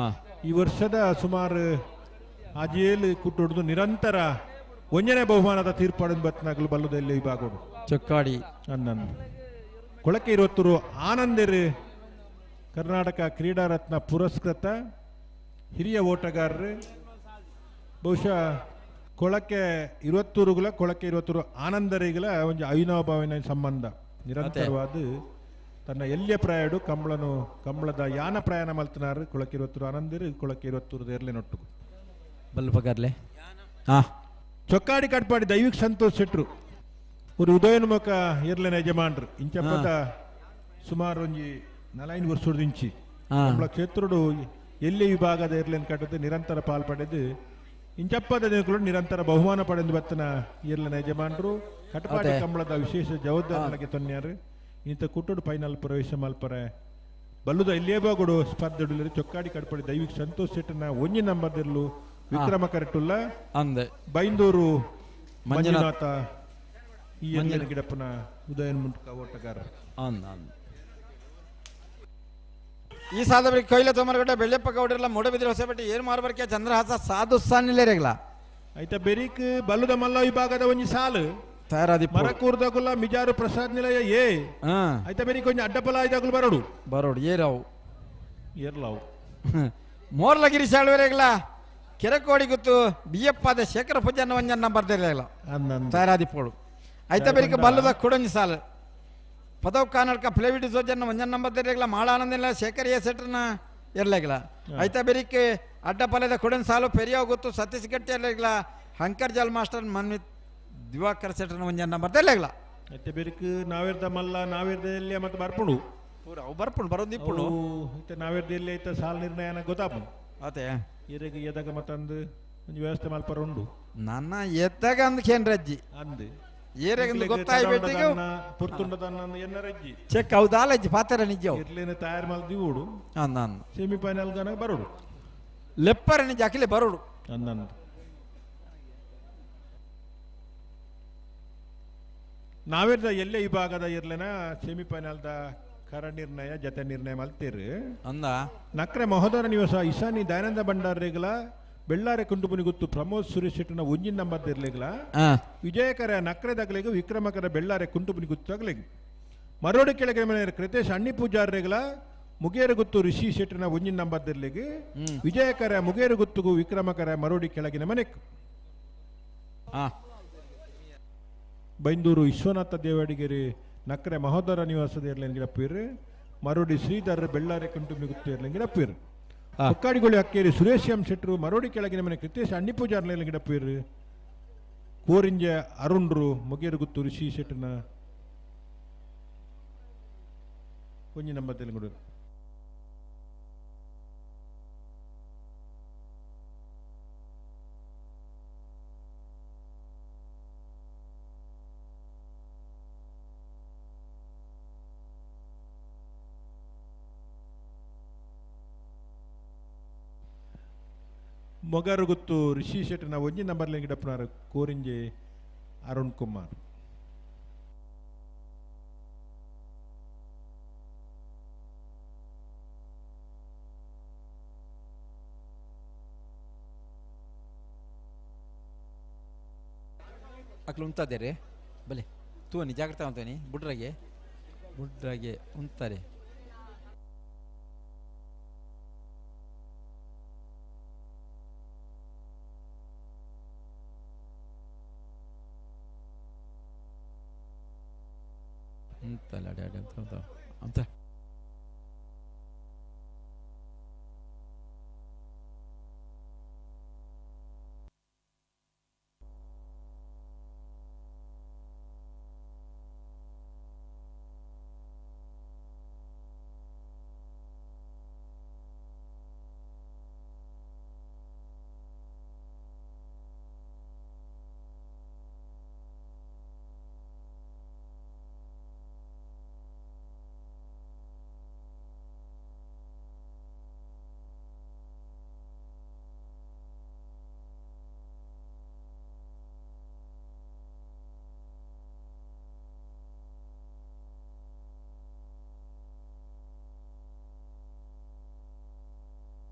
ಈ ವರ್ಷದ ಸುಮಾರು ಆಜೇಲು ಕುಟ್ಟೊಡ್ದು ನಿರಂತರ ಒಂಜನೇ ಬಹುಮಾನದ ತೀರ್ಪಾಡಿನ ಬತ್ನಾಗಲು ಬಲ್ಲುದ ಎಲ್ಲಿಯ ವಿಭಾಗಡು ಚೊಕ್ಕಾಡಿ ಅನ್ನನ್ ಕೊಳಕೆ ಇರುವತ್ತರು ಆನಂದೆರು ಕರ್ನಾಟಕ ಕ್ರೀಡಾರತ್ನ ಪುರಸ್ಕೃತ ಹಿರಿಯ ಓಟಗಾರರು. ಬಹುಶಃ ಕೊಳಕೆ ಇರುವತ್ತೂರುಗಳ ಕೊಳಕೆ ಇರುವತ್ತೂರು ಆನಂದರಿಗಳ ಒಂದು ಅವಿನಾಭಾವಿನ ಸಂಬಂಧ ನಿರಂತರವಾದ ತನ್ನ ಎಲ್ಲಿಯ ಪ್ರಾಯಡು ಕಂಬಳನು ಕಂಬಳದ ಯಾನ ಪ್ರಯಾಣ ಮಲ್ತನಾರು ಕೊಳಕೆ ಇರುವತ್ತೂರು ಆನಂದರು ಕೊಳಕೆ ಇರುವತ್ತೂರು ಎರ್ಲೆ ನೊಟ್ಟು ಬಲ್ಪಗರ್ಲೆ. ಚೊಕ್ಕಾಡಿ ಕಟ್ಪಾಡಿ ದೈವಿಕ್ ಸಂತೋಷ್ ಶೆಟ್ರು ஒரு ಉದಯೋನ್ಮುಖ ಎರ್ಲೆನ ಯಜಮಾನ್ರು ಇಂಚಪ್ಪದ ಸುಮಾರು ಒಂಜಿ ನಲೈನ್ ವರ್ಷದ ಇಂಚಿ ಕಂಬಳ ಕ್ಷೇತ್ರಡು ಎಲ್ಲಿ ವಿಭಾಗದ ಎರ್ಲೆನ್ ಕಟ್ಟದು ನಿರಂತರ ಪಾಲ್ ಪಡೆದು ಇಂಚಪ್ಪದ ದಿನಗಳು ನಿರಂತರ ಬಹುಮಾನ ಪಡೆದು ಬತ್ತನ ಎರ್ಲೆನ ಯಜಮಾನ್ರು ಕಟಪಾಡಿ ಕಂಬಳದ ವಿಶೇಷ ಜವಾಬ್ದಾರಿ ತೊನ್ಯಾರು. ಇಂಥ ಕುಟ್ಟೋಡು ಫೈನಲ್ ಪ್ರವೇಶ ಮಲ್ಪರೆ ಬಲ್ಲುದ ಇಲ್ಲೇ ಬಾಗುಡು ಸ್ಪರ್ಧೆಡುಲ್ಲರು ಚೊಕ್ಕಾಡಿ ಕಟ್ಪಾಡಿ ದೈವಿಕ್ ಸಂತೋಷ್ ಶೆಟ್ಟನ ಒಂಜಿ ನಂಬರ್ದಿರ್ಲು ವಿಕ್ರಮ ಕರೆಟುಲ್ಲ ಅಂದೆ ಬೈಂದೂರು ಮಂಜುನಾಥ ಈ ಎರ್ಲೆನ ಗಿಡಪ್ಪನ ಉದಯನ್ ಮುಂಟ್ಕ ಓಟಗಾರ. ಈ ಸಾಧಬರಿಗೆ ಕೊಯ್ಲ ತೋಮರಗಡ್ಡ ಬೆಳ್ಳೆಪ್ಪ ಗೌಡರೆಲ್ಲ ಮೂಡಬಿದ್ರೆ ಹೊಸಪೇಟೆ ಏರು ಮಾರ್ಬರ್ಕೆ ಚಂದ್ರಹಾಸ ಸಾಧು ಸಾನಿಲ್ಲೇರೆಗ್ಲ ಐತ ಬೆರಿಕ್ ಬಲ್ಲುದ ಮಲ್ಲ ವಿಭಾಗದ ಒಂಜಿ ಸಾಲು ತಯಾರಾದಿ ಮರಕೂರ್ದಗುಲ ಮಿಜಾರು ಪ್ರಸಾದ್ ನಿಲಯ ಏ ಐತ ಬೆರಿಕ್ ಒಂಜಿ ಅಡ್ಡಪಲ ಐದಾಗುಲು ಬರೋಡು ಬರೋಡು ಏರಾವು ಏರ್ಲಾವು ಮೋರ್ಲಗಿರಿ ಶಾಳುವರೆಗ್ಲ ಕೆರಕೋಡಿ ಗುತ್ತು ಬಿಯಪ್ಪಾದ ಶೇಖರ ಪೂಜನ ಒಂಜನ್ನ ಬರ್ದಿರಲಿಲ್ಲ ತಯಾರಾದಿ ಪೋಡು ಐತ ಬೆರಿಕ್ ಬಲ್ಲುದ ಕುಡೊಂಜಿ ಸಾಲು ಪದವ್ ಕಾನಡ್ಕ ಫ್ಲೇವಿಡ್ ಸೋಜನ್ನ ಒಂಜನ್ ನಂಬರ್ ಇರಲಿಲ್ಲ ಮಾಳಾನಂದಿಲ್ಲ ಶೇಖರ್ ಎ ಸೆಟ್ರನ ಇರಲಿಲ್ಲ ಐತ ಬೆರಿಕ್ ಅಡ್ಡ ಪಲದ ಕೊಡನ್ ಸಾಲು ಪೆರಿಯ ಗೊತ್ತು ಸತೀಶ್ ಗಟ್ಟಿ ಇರಲಿಲ್ಲ ಹಂಕರ್ ಜಾಲ್ ಮಾಸ್ಟರ್ ಮನ್ವಿತ್ ದಿವಾಕರ್ ಸೆಟ್ರನ ಒಂಜನ್ ನಂಬರ್ ಇರಲಿಲ್ಲ ಐತ ಬೆರಿಕ್ ನಾವಿರ್ದ ಮಲ್ಲ ನಾವಿರ್ದ ಎಲ್ಲಿ ಮತ್ತೆ ಬರ್ಪುಡು ಪೂರ ಅವು ಬರ್ಪುಡು ಬರೋದು ಇಪ್ಪುಡು ಐತ ನಾವಿರ್ದ ಎಲ್ಲಿ ಐತ ಸಾಲ್ ನಿರ್ಣಯನ ಗೊತ್ತಾಪು ಅದೇ ಇರಗ ಎದಾಗ ಮತ್ತಂದು ಒಂದು ವ್ಯವಸ್ಥೆ ಮಲ್ಪರ ಉಂಡು ನನ್ನ ಎತ್ತಾಗ ಅಂದ್ ರಜ್ಜಿ ಅಂದು ಏರೆಗಂದು ಗೊತ್ತಾಯಿ ಬೆಟ್ಟಿಗೆ ಎನ್ನರಜ್ಜಿ ಚೆಕ್ ಹೌದಾಲಜ್ಜಿ ಪಾತ್ರ ನಿಜ ಇರ್ಲೇನೆ ತಯಾರು ಮಲ್ದಿ ಓಡು ಅಂದ ಸೆಮಿಫೈನಲ್ ಗನ ಬರೋಡು ಲೆಪ್ಪರ ನಿಜ ಅಖಿಲೆ ಬರೋಡು ಅಂದ ನಾವಿರ್ದ ಎಲ್ಲೇ ವಿಭಾಗದ ಇರ್ಲೇನ ಸೆಮಿಫೈನಲ್ದ ಕರ ನಿರ್ಣಯ ಜತೆ ನಿರ್ಣಯ ಮಲ್ತೀರಿ ಅಂದ ನಕ್ರೆ ಮಹೋದರ ನಿವಾಸ ಇಶಾನಿ ದಯಾನಂದ ಭಂಡಾರಿಗಳ ಬೆಳ್ಳಾರೆ ಕುಂಟುಪುನಿ ಗುತ್ತು ಪ್ರಮೋದ್ ಸುರೇಶ್ ಶೆಟ್ಟನ ಒಂಜಿನ ನಂಬರ್ ಇರ್ಲಿಗ್ಲ ವಿಜಯಕರ ನಕ್ರೆ ದಗಲಿಗ ವಿಕ್ರಮಕರ ಬೆಳ್ಳಾರೆ ಕುಂಟುಪುನಿ ಗುತ್ತು ತಗಲಿಗ ಮರೋಡಿ ಕೆಳಗೆ ಮನೆ ಕೃತೇಶ್ ಅಣ್ಣಿ ಪೂಜಾರಿಗಳ ಮುಗೇರು ಗುತ್ತು ಋಷಿ ಶೆಟ್ಟನ ಒಂಜಿನ ನಂಬರ್ ಇರ್ಲಿಗ ವಿಜಯಕರ ಮುಗೇರು ಗುತ್ತುಗು ವಿಕ್ರಮಕರ ಮರೋಡಿ ಕೆಳಗಿನ ಮನೆಕ್ ಬೈಂದೂರು ವಿಶ್ವನಾಥ ದೇವಡಿಗೆರೆ ನಕ್ರೆ ಮಹೋದರ ನಿವಾಸದ ಇರ್ಲಿಂಗಿಡಪ್ಪೀರ್ ಮರೋಡಿ ಶ್ರೀಧರ್ ಬೆಳ್ಳಾರೆ ಕುಂಟುಪುನಿ ಗುತ್ತು ಇರ್ಲಿಂಗಿಡಪ್ಪೀರ್ ಹೊಕ್ಕಾಡಿಗೊಳ್ಳಿ ಅಕ್ಕೇರಿ ಸುರೇಶ್ ಎಂ ಶೆಟ್ರು ಮರೋಡಿ ಕೆಳಗಿನ ಮನೆ ಕೃತೇಶ್ ಅಣ್ಣಿ ಪೂಜಾರ್ಲೇಲಿ ಗಿಡಪ್ಪೀರು ಕೋರಿಂಜ ಅರುಣ್ರು ಮೊಗೇರುಗುತ್ತು ಋಷಿ ಶೆಟ್ಟನ ಒಂಜಿ ನಂಬರ್ ತೆಲುಗುಡು ಮೊಗರುಗುತ್ತು ಋಷಿ ಶೆಟ್ಟನ ಒಂಜಿ ನಂಬರ್ ಗಿಡಪ್ಪನಾರು ಕೋರಿಂಜೆ ಅರುಣ್ ಕುಮಾರ್. ಅಕ್ಲು ಉಂತಾದೇರಿ ಬಲೆ ತೂನಿ ಜಾಗ್ರತೆ ಅಂತಾನೆ ಬುಡ್ರಾಗೆ ಬುಡ್ರಾಗೆ ಉಂತಾರೆ. ಉಂತಲ್ಲ ಅಡೆ ಅಡೆ ಅಂತ ಅಂತ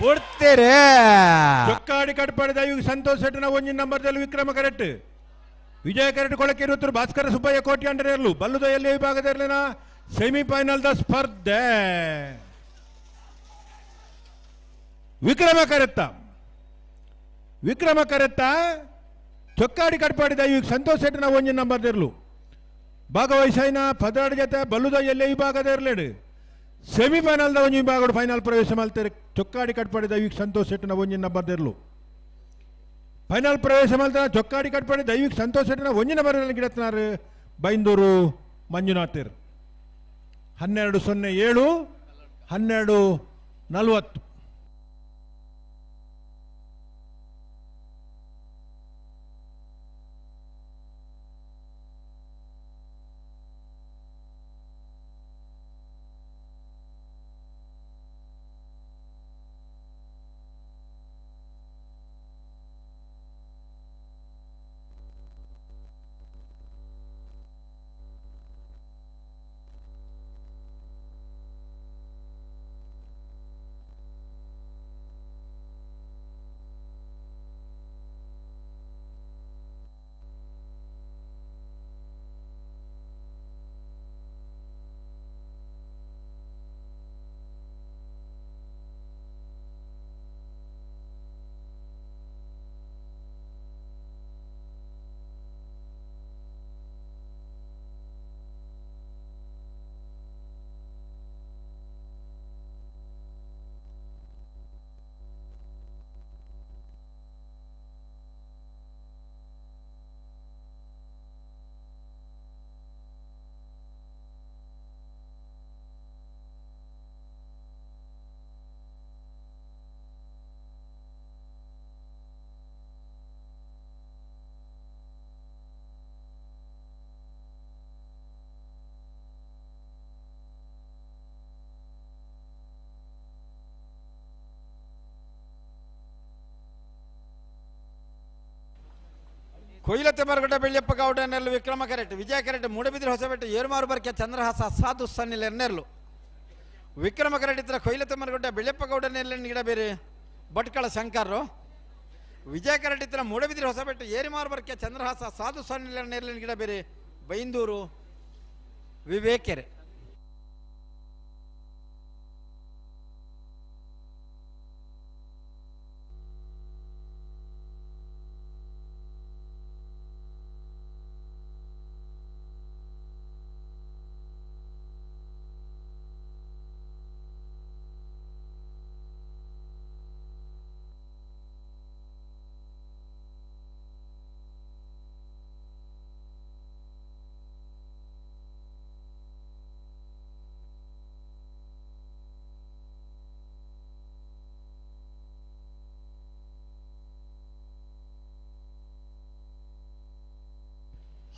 ಪುಡ್ತೇರೆ ಚೊಕ್ಕಾಡಿ ಕಟ್ಪಾಡಿದ ಇವಾಗ ಸಂತೋಷ್ ಶೆಟ್ಟನ ಒಂಜಿನ ನಂಬರ್ದಲ್ಲಿ ವಿಕ್ರಮ ಕರೆಕ್ಟ್ ವಿಜಯ ಕರೆಕ್ಟ್ ಕೊಳಕ್ಕೆ ಭಾಸ್ಕರ ಸುಬ್ಬಯ್ಯ ಕೋಟಿ ಅಂಡರೇರ್ಲು ಬಲ್ಲುದ ಎಲ್ಲಿ ವಿಭಾಗದ ಸೆಮಿಫೈನಲ್ the ಸ್ಪರ್ಧೆ. ವಿಕ್ರಮ ಕರೆತ್ತ ವಿಕ್ರಮ ಕರೆತ್ತ ಚೊಕ್ಕಾಡಿ ಕಟ್ಪಾಡಿದ ಇವಾಗ ಸಂತೋಷ್ ಶೆಟ್ಟನ ಒಂಜಿನ ನಂಬರ್ದಿರ್ಲು ಭಾಗವಹಿಸೈನ ಪದರಾಡು ಜೊತೆ ಬಲ್ಲುದ ಎಲ್ಲೇ ವಿಭಾಗದ ಇರಲೇಡು ಸೆಮಿಫೈನಲ್ the ಒಂಜಿ ವಿಭಾಗಡು ಫೈನಲ್ ಪ್ರವೇಶ ಮಲ್ತಾರೆ ಚೊಕ್ಕಾಡಿ ಕಟ್ಪಾಡಿದ ದೈವಿಕ್ ಸಂತೋಷ್ ಶೆಟ್ಟನ ಒಂಜಿನ ನಂಬರ್ದಿರ್ಲು ಫೈನಲ್ ಪ್ರವೇಶ ಮಲ್ತಾರ ಚೊಕ್ಕಾಡಿ ಕಟ್ಪಾಡಿ ದೈವಿಕ್ ಸಂತೋಷ್ ಶೆಟ್ಟನ ಒಂಜಿನ ನಂಬರ್ ಗಿಡತ್ನಾರು ಬೈಂದೂರು ಮಂಜುನಾಥರ್. 12:07 12:40. ಕೊಯ್ಲ ತೆಮರಗುಡ್ಡ ಬೆಳ್ಳಿಯಪ್ಪ ಗೌಡ ನೆರಳು ವಿಕ್ರಮ ಕರೆಕ್ಟ್ ವಿಜಯ ಕರೆಕ್ಟ್ ಮೂಡಬಿದ್ರೆ ಹೊಸಬೆಟ್ಟು ಏರುಮಾರು ಬರ್ಕೆ ಚಂದ್ರಹಾಸ ಸಾಧು ಸನ್ನಿಲ್ ನೆರಳು ವಿಕ್ರಮ ಕರೆಕ್ಟ್ ಇತ್ರ ಕೊಯ್ಲ ತೆಮರಗುಡ್ಡ ಬೆಳ್ಳಿಯಪ್ಪ ಗೌಡ ನೆರಳಿನ ಗಿಡ ಬೇರೆ ಭಟ್ಕಳ ಶಂಕರರು ವಿಜಯ ಕರೆಕ್ಟ್ ಇತ್ರ ಮೂಡಬಿದ್ರೆ ಹೊಸಬೆಟ್ಟು ಏರಿಮಾರು ಬರ್ಕೆ ಚಂದ್ರಹಾಸ ಸಾಧು ಸನ್ನಿಲ್ ನೆರಳಿನ ಗಿಡ ಬೇರೆ ಬೈಂದೂರು ವಿವೇಕೆರೆ.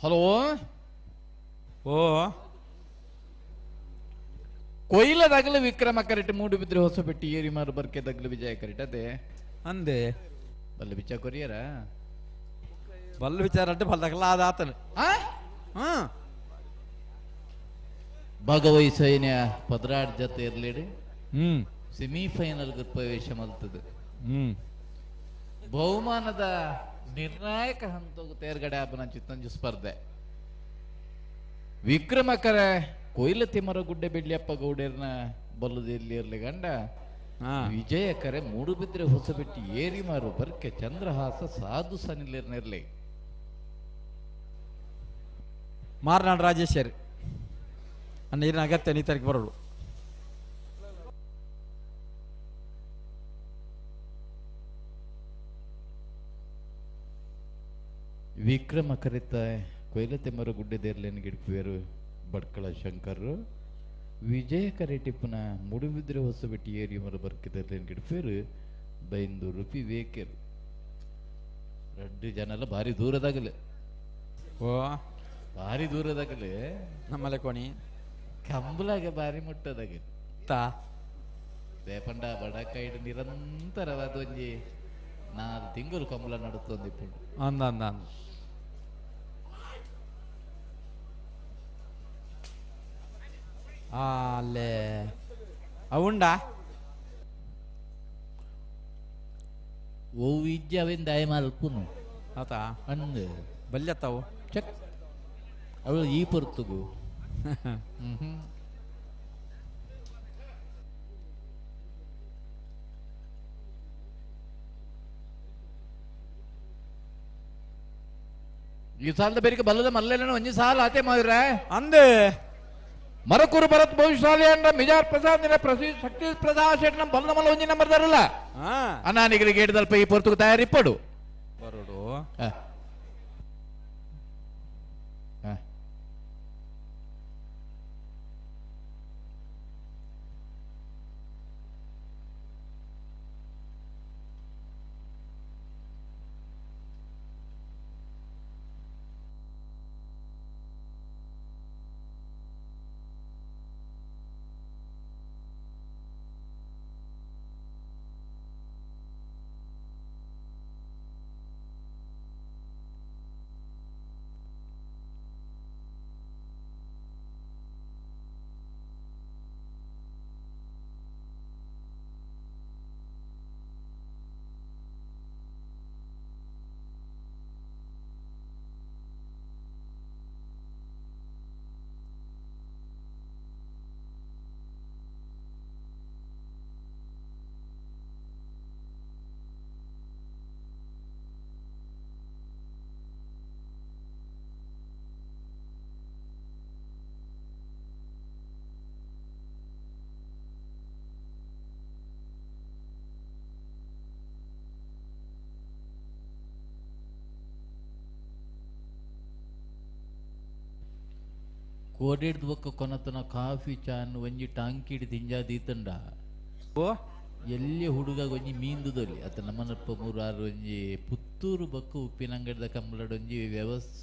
ಹಲೋ ಓ ಕೊಯ್ಲದಾಗಲೂ ವಿಕ್ರಮ ಕರೆಕ್ಟ್ ಮೂಡುಬಿದ್ರೆ ಹೊಸಬೆಟ್ಟಿ ಏರಿಮಾರು ಬರ್ಕೆ ದಗ್ಲು ವಿಜಯ ಕರೆಕ್ಟ್ ಅದೇ ಅಂದೆ ಬಲ್ಲ ವಿಚಾರ ಕೊರಿಯರ ಬಲ್ಲ ವಿಚಾರ ಅಡ್ಡ ಬಲ್ದಾಗಲ್ಲ ಅದಾತನು. ಭಾಗವಹಿಸೈನ್ಯ ಪದ್ರಾಡ್ ಜೊತೆ ಇರ್ಲಿಡಿ ಸೆಮಿಫೈನಲ್ ಪ್ರವೇಶ ಮಲ್ತದೆ. ಬಹುಮಾನದ ನಿರ್ಣಾಯಕ ಹಂತಕ್ಕೆ ತೇರ್ಗಡೆ ಆಪನ ಚಿತ್ತಂಜು ಸ್ಪರ್ಧೆ ವಿಕ್ರಮಕರ ಕೊಯ್ಲ ತಿಮ್ಮರಗುಡ್ಡೆ ಬೆಳ್ಳಿಯಪ್ಪ ಗೌಡರ್ನ ಬಲ್ಲದಲ್ಲಿ ಇರ್ಲಿ ಗಂಡ ವಿಜಯಕರೆ ಮೂಡುಬಿದ್ರೆ ಹೊಸಬೆಟ್ಟಿ ಏರಿಮಾರು ಬರ್ಕೆ ಚಂದ್ರಹಾಸ ಸಾಧು ಸನಿಲಿರ್ನಿರ್ಲಿ. ಮಾರ್ನಾಡ್ ರಾಜೇಶ್ವರಿ ನೀರಿನ ಅಗತ್ಯ ನೀತರಿಗೆ ಬರೋಳು. ವಿಕ್ರಮ ಕರಿತ ಕೊಯ್ಲ ತೆಮ್ಮರಗುಡ್ಡೆದೇರ್ಲೇನು ಗಿಡ್ಪುವೇರು ಬಡ್ಕಳ ಶಂಕರರು ವಿಜಯ ಕರೆಟಿಪ್ಪನ ಮುಡುಬಿದ್ರೆ ಹೊಸಬೆಟ್ಟಿ ಏರಿ ಮರ ಬರ್ಕಿದರ್ಲೇನು ಗಿಡ್ಪುವೇರು ಬೈಂದೂರು ಪಿ ವೇಕೆರು. ರಡ್ಡು ಜನ ಎಲ್ಲ ಭಾರಿ ದೂರದಾಗಲೆ. ಓ ಭಾರಿ ದೂರದಾಗಲೆ ನಮ್ಮಲೆ ಕೋಣಿ ಕಂಬಲಾಗ ಭಾರಿ ಮುಟ್ಟದಾಗಲಿ ತಾ ದೇಪಂಡ ಬಡಕೈಡ್ ನಿರಂತರವಾದ ಒಂಜಿ ನಾಲ್ ತಿಂಗಳು ಕಂಬಳ ನಡುತ್ತೊಂದಿಪ್ಪುಂಡು. ಅಂದ ಅಂದ ಅಂದ ಅಲ್ಲೇ ಅವುಂಡ. ಓ ಇಜ್ಜ ಅವೇನ್ ದಾಯ ಮಲ್ಪುನು ಆತ ಅಂದ್ ಬಲ್ಯತ್ತಾವು ಚೆಕ್ ಅವಳು ಈ ಪೊರ್ತುಗು. ಈ ಸಾಲದ ಬೇರಿಕೆ ಬಲ್ಲದ ಮಲ್ಲೆಲ್ಲ ಒಂಜಿ ಸಾಲ ಆತೆ ಮಾವಿರ ಅಂದೆ ಮರಕೂರು ಭರತ್ ಭವಿಷ್ಯಾಲಿ ಅಂಡ ಮಿಜಾರ್ ಪ್ರಸಾದ್ ನಿನ ಪ್ರಸಿ ಶಕ್ತಿ ಪ್ರಸಾದ್ ಶೆಟ್ನ ಬಲ್ಲದ ಮಲ್ಲ ಒಂಜಿ ನಂಬರ್ ದರಲ್ಲ ಅನಾನಿಗರಿಗೆ ಗೇಟ್ ದಲ್ಪ ಈ ಪೊರ್ತುಗು ತಯಾರಿಪ್ಪಡು ಬರೋಡು. ಕೋಡಿಡ್ದು ಬೊಕ್ಕ ಕೊನತನ ಕಾಫಿ ಚಾನ್ ಒಂಜಿ ಟಾಂಕಿಡ್ ದಿಂಜಾ ದೀತಂಡ ಎಲ್ಲಿ ಹುಡುಗ ಒಂಜಿ ಮೀಂದುದೊಲಿ ಅತ ನಮ್ಮನಪ್ಪ ಮೂರಾರು ಒಂಜಿ ಪುತ್ತೂರು ಬೊಕ್ಕ ಉಪ್ಪಿನಂಗಡಿದ ಕಂಬಳಡ್ ಒಂಜಿ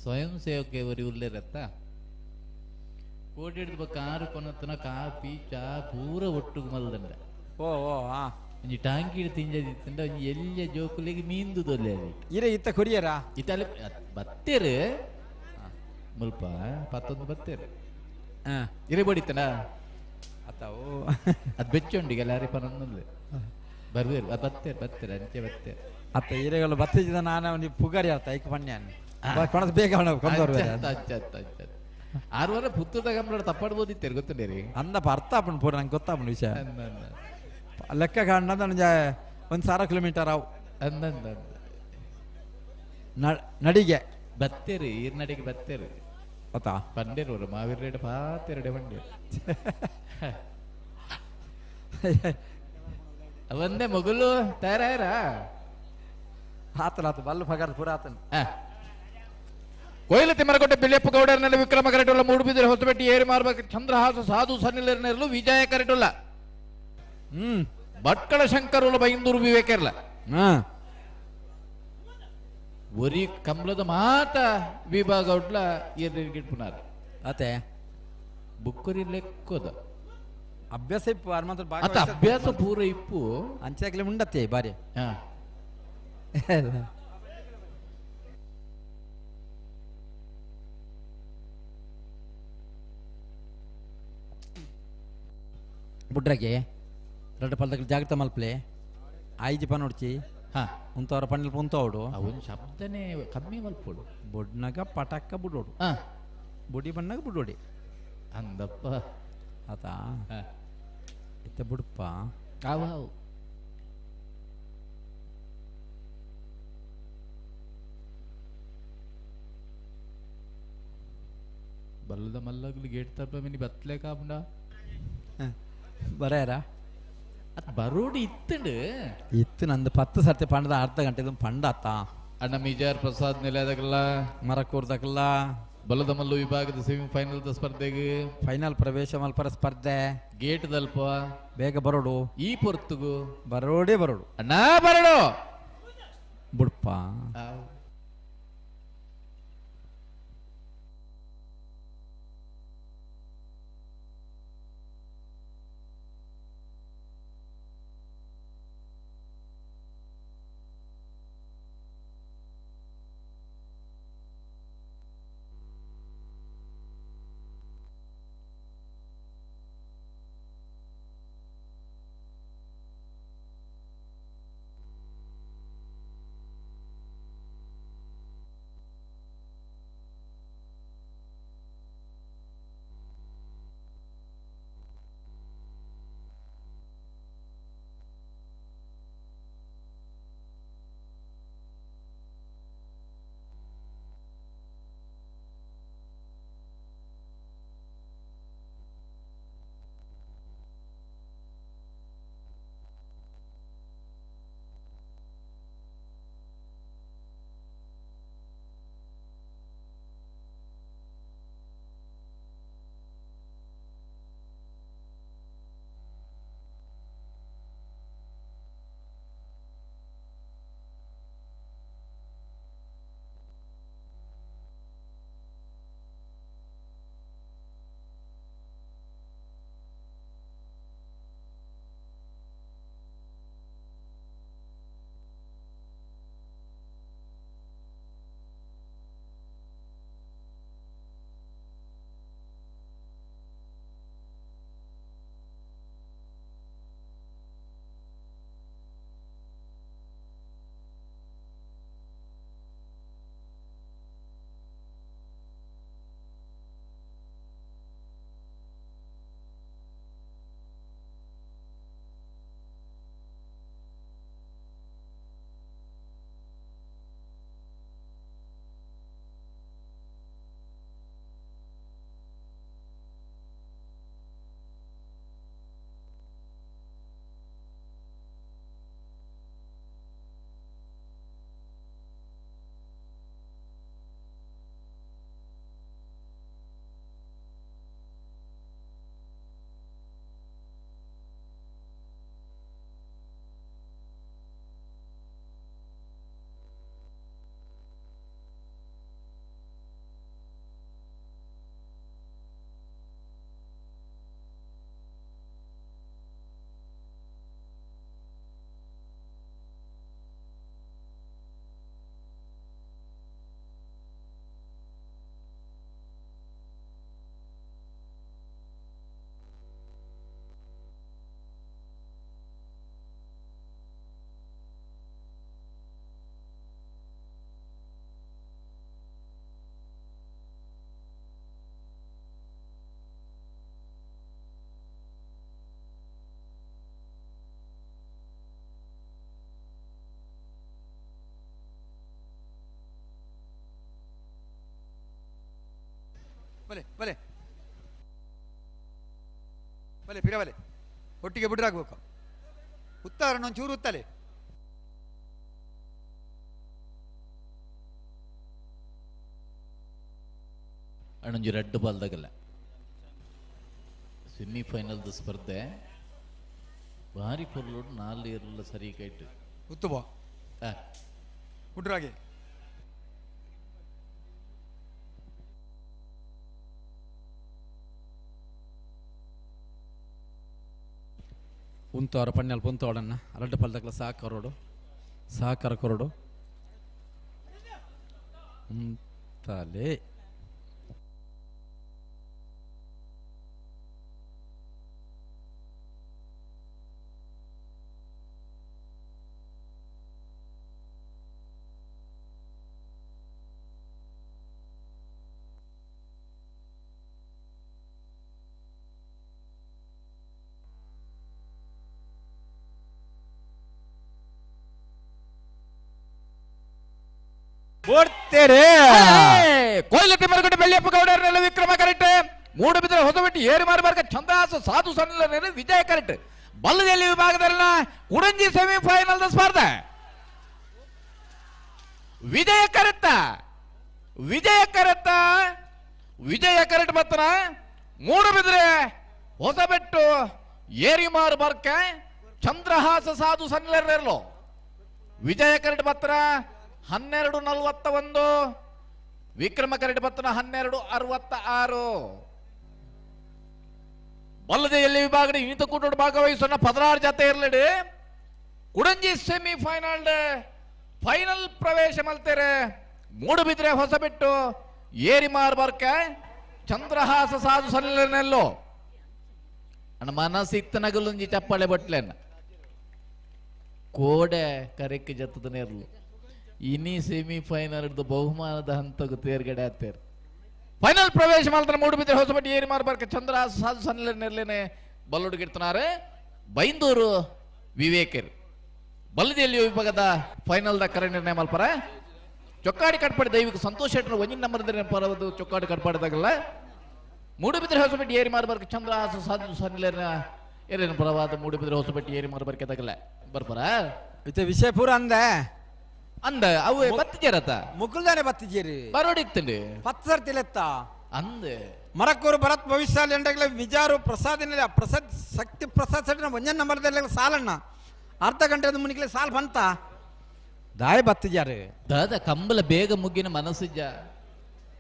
ಸ್ವಯಂ ಸೇವಕ ಉಲ್ಲೇರತ್ತ ಕೋಡಿಡ್ದು ಬೊಕ್ಕ ಆರು ಕೊನತನ ಕಾಫಿ ಚಾ ಪೂರ ಒಟ್ಟುಗು ಮಲ್ದಂಡ. ಓ ಓ ಆ ಒಂಜಿ ಟಾಂಕಿಡ್ ತಿಂಜಾ ದೀತಂಡ ಒಂಜಿ ಎಲ್ಲಿಯ ಜೋಕುಲಿಗೆ ಮೀಂದುದೊಲಿ ಅಲ್ಲಿ ಇರೆ ಇತ್ತ ಕೊರಿಯರಾ ಇತ್ತಲ್ಲಿ ಬತ್ತೇರು ಮುಲ್ಪ ಪತ್ತೊಂದು ಬತ್ತೇರು ಇರೆ ಬಡಿತನ ಅತ್ತವು ಅದು ಬೆಚ್ಚೊಂಡಿಗೆ ಲಾರಿ ಪನೊಂದು ಬರ್ವೇರು ಅದು ಬತ್ತೇರು ಬತ್ತೇರು ಅಂಚೆ ಬತ್ತೇರು ಅತ್ತ ಇರೆಗಳು ಬತ್ತಿದ ನಾನು ಅವನಿಗೆ ಪುಗಾರಿ ಆತ ಐಕ್ ಪಣ್ಯಾನ್ ಕೊಣದ ಬೇಗ ಅವನ ಕೊಂದವರು ಅಚ್ಚ ಅಚ್ಚ ಅಚ್ಚ ಆರು ವಾರ ಪುತ್ತದ ಕಂಬಳ ತಪ್ಪಾಡ್ಬೋದಿತ್ತೇರು ಗೊತ್ತುಂಡೇರಿ ಅಂದಪ್ಪ ಅರ್ಥ ಆಪುಂಡು ಪೂರ ನಂಗೆ ಗೊತ್ತಾಪುಂಡು ವಿಷಯ ಲೆಕ್ಕ ಕಾಣ್ಣ ಒಂದು 1000 ಕಿಲೋಮೀಟರ್ ಅವು ಅಂದಂದ ನಡಿಗೆ ಬತ್ತೇರು ಈರ್ನಡಿಗೆ ಬತ್ತೇರು ಗೊತ್ತಾ ಪಂಡೇರು ಮಾವಿರೇಡ ಪಾತೆರಡೆ ಬಂಡೇರು ಅವಂದೇ ಮಗುಲು ತಯಾರಾಯರ ಆತನ ಆತ ಬಲ್ಲು ಪಗಾರ ಪೂರ ಆತನ ಕೊಯ್ಲು ತಿಮ್ಮರಕೋಟೆ ಬಿಳಿಯಪ್ಪ ಗೌಡರ್ನಲ್ಲಿ ವಿಕ್ರಮ ಕರೆಟುಲ್ಲ ಮೂಡುಬಿದಿರೆ ಹೊಸಪೇಟೆ ಏರಿ ಮಾರ್ಬೇಕು ಚಂದ್ರಹಾಸ ಸಾಧು ಸನ್ನಿಲರ್ನೆರಲು ವಿಜಯ ಕರೆಟುಲ್ಲ ಭಟ್ಕಳ ಶಂಕರುಲ ಬೈಂದೂರು ವಿವೇಕರ್ಲ ಒರಿ ಕಂಬಳದ ಮಾತ ವಿಭಾಗ ಉಟ್ಲ ಗಿಟ್ಪುನಾರ್ ಅತೆ ಬುಕ್ಕರಿ ಲೆಕ್ಕೋದ ಅಭ್ಯಾಸ ಇಪ್ಪು ಆರ್ ಮಾತ್ರ ಅತ್ತ ಅಭ್ಯಾಸ ಪೂರ ಇಪ್ಪು ಅಂಚಾಕ್ಲೆ ಮುಂಡತ್ತೆ ಬಾರಿ. ಬುಡ್ರಗೆ ರಡ್ಡು ಪಲ್ದಕ್ಕೆ ಜಾಗ್ರತೆ ಮಲ್ಪ್ಲೆ ಐಜಿ ಪನೊಡ್ಚಿ ಉಂತವರ ಪಣ್ಣಲ್ ಉಂತವಡು ಅವನ್ ಶಬ್ದನೇ ಕಮ್ಮಿ ಮಲ್ಪೋಡು ಬೊಡ್ನಾಗ ಪಟಕ್ಕ ಬುಡೋಡು ಬುಡಿ ಬಣ್ಣಾಗ ಬುಡೋಡಿ ಅಂದಪ್ಪ ಆತ ಇತ್ತ ಬುಡಪ್ಪ ಅವು ಬಲ್ಲದ ಮಲ್ಲಗ್ಲು ಗೇಟ್ ತಪ್ಪ ಮಿನಿ ಬತ್ಲೆ ಕಾಪುಂಡ ಬರಾರ ಅದು ಬರೋಡಿ ಇತ್ತಂಡು ಇತ್ತು ನಂದು 10 ಸರ್ತಿ ಪಂಡದ ಅರ್ಧ ಗಂಟೆ ಇದು ಪಂಡ ಆತ ಅಣ್ಣ ಮಿಜಾರ್ ಪ್ರಸಾದ್ ನೆಲೆದಗಲ್ಲ ಮರಕೂರ್ದಗಲ್ಲ ಬಲದ ಮಲ್ಲು ವಿಭಾಗದ ಸೆಮಿಫೈನಲ್ ಸ್ಪರ್ಧೆಗೆ ಫೈನಲ್ ಪ್ರವೇಶ ಮಲ್ಪರ ಸ್ಪರ್ಧೆ ಗೇಟ್ ದಲ್ಪ ಬೇಗ ಬರೋಡು ಈ ಪೊರ್ತುಗು ಬರೋಡೇ ಬರೋಡು ಅಣ್ಣ ಬರೋಡು ಬುಡ್ಪ ಬಲೆ ಬಲೆ ಬಲೆ ಪಿರ ಬಲೆ ಒಟ್ಟಿಗೆ ಬಿಡ್ರಾಗ್ಬೇಕು ಉತ್ತಾರಣ ಒಂಚೂರು ಉತ್ತಲೆ ಅಣ್ಣಂಜಿ ರೆಡ್ ಬಾಲ್ದಾಗಲ್ಲ ಸೆಮಿಫೈನಲ್ದ ಸ್ಪರ್ಧೆ ಭಾರಿ ಪೊರ್ಲೋಡು ನಾಲ್ ಇರಲ್ಲ ಸರಿ ಕೈಟ್ ಉತ್ತುಬ ಬಿಡ್ರಾಗೆ ಉಂತವರ ಪಣ್ಣಲ್ ಪುಂತೋಡನ್ನ ರಡ್ಡು ಪಲ್ದಕ್ಲ ಸಾಕರೋಡು ಸಹಕಾರ ಕೊರಡು ಉಂತಾಲೆ ಕೋಯಿಲಟ್ಟಿ ಮರಗಡ್ಡೆ ಬೆಳ್ಳಿಯಪ್ಪ ಗೌಡರನೆಲ್ಲ ವಿಕ್ರಮ ಕರೆಕ್ಟ್ ಮೂಡು ಬಿದ್ದರೆ ಹೊಸಬೆಟ್ಟಿ ಏರಿ ಮಾರ್ಗ ಛಂದಾಸ ಸಾಧು ಸಣ್ಣ ವಿಜಯ ಕರೆಕ್ಟ್ ಬಲ್ಲದಲ್ಲಿ ವಿಭಾಗದಲ್ಲಿನ ಕುಡಂಜಿ ಸೆಮಿಫೈನಲ್ ಸ್ಪರ್ಧೆ ವಿಜಯ ಕರೆತ್ತ ವಿಜಯ ಕರೆತ್ತ ವಿಜಯ ಕರೆಕ್ಟ್ ಬತ್ತನ ಮೂಡು ಬಿದ್ರೆ ಹೊಸಬೆಟ್ಟು ಏರಿಮಾರು ಬರ್ಕ ಚಂದ್ರಹಾಸ ಸಾಧು ಸಣ್ಣ ವಿಜಯ ಕರೆಕ್ಟ್ ಬತ್ತನ 12:41 ವಿಕ್ರಮ ಕರೆಕ್ಟ್ ಬತ್ತನ 12:66 ಬಲ್ಲದೆಯಲ್ಲಿ ವಿಭಾಗದ ಇನ್ನಿತ ಕೂಟೋಡು ಭಾಗವಹಿಸೋಣ 16 ಜತೆ ಇರಲಿಡಿ ಕುಡಂಜಿ ಸೆಮಿಫೈನಲ್ ಫೈನಲ್ ಪ್ರವೇಶ ಮಲ್ತೇರೆ ಮೂಡುಬಿದ್ರೆ ಹೊಸಬೆಟ್ಟು ಏರಿಮಾರ್ ಬರ್ಕ ಚಂದ್ರಹಾಸ ಸಾಧು ಸಲ್ಲೆನೆಲ್ಲೋ ಅಣ್ಣ ಮನಸ್ಸಿತ್ತನಗಲುಂಜಿ ಚಪ್ಪಾಳೆ ಬಟ್ಲೆನ್ನ ಕೋಡೆ ಕರೆಕ್ಕೆ ಜತ್ತದ ನೇರ್ಲು ಇನಿ ಸೆಮಿಫೈನಲ್ ಬಹುಮಾನದ ಹಂತಕ್ಕೆ ತೇರ್ಗಡೆ ಆತೇರ್ ಫೈನಲ್ ಪ್ರವೇಶ ಮಾಡ್ತಾರೆ ಮೂಡುಬಿದ್ರೆ ಹೊಸಬೆಟ್ಟು ಏರಿಮಾರ್ ಬರ್ಕ ಚಂದ್ರಹಾಸ ಸಾಧು ಸನ್ನೆರ್ಲೇನೆ ಬಲ್ಲುಡುಗಿರ್ತಾರೆ ಬೈಂದೂರು ವಿವೇಕರ್ ಬಲ್ಲದೆಯಲ್ಲಿ ವಿಭಾಗದ ಫೈನಲ್ the ಕರೆ ನಿರ್ಣಯ ಮಲ್ಪರ ಚೊಕ್ಕಾಡಿ ಕಟ್ಪಾಡಿ ದೈವಿಕ ಸಂತೋಷ್ ಶೆಟ್ಟರ್ ಒಂದಿನ ನಂಬರ್ ಪರವದು ಚೊಕ್ಕಾಡಿ ಕಟ್ಪಾಡಿದಾಗಲ್ಲ ಮೂಡುಬಿದ್ರೆ ಹೊಸಬೆಟ್ಟಿ ಏರಿ ಮಾರ್ಬರ್ಕ ಚಂದ್ರಹಾಸ ಸಾಧು ಸನ್ನಿಲೇನ ಏರೇನು ಪರವಾದ ಮೂಡುಬಿದ್ರೆ ಹೊಸಬೆಟ್ಟಿ ಏರಿ ಮಾರ್ಬರ್ಕ ತಗಲ್ಲ ಬರ್ಪರ ಇತ್ತೆ ವಿಷಯ ಪೂರ ಅಂದೆ ಅಂದ ಅವು ಬತ್ತಿಜೇರತ ಮುಕುಲ್ದಾನೆ ಬತ್ತಿಜೇರಿ ಬರೋಡಿಕ್ತಂಡಿ ಪತ್ತು ಸರ್ತಿಲೆತ್ತ ಅಂದೆ ಮರಕ್ಕೂರು ಭರತ್ ಭವಿಷ್ಯ ಎಂಡಗಲೆ ವಿಜಾರು ಪ್ರಸಾದಿನ ಪ್ರಸಾದ್ ಶಕ್ತಿ ಪ್ರಸಾದ್ ಸೆಟ್ಟಿನ ಒಂಜನ್ ನಂಬರ್ದಲ್ಲಿ ಸಾಲಣ್ಣ ಅರ್ಧ ಗಂಟೆ ಮುನಿಕಲೆ ಸಾಲ್ ಬಂತ ದಾಯ ಬತ್ತಿಜಾರು ದಾದ ಕಂಬಲ ಬೇಗ ಮುಗ್ಗಿನ ಮನಸ್ಸಿಜ್ಜ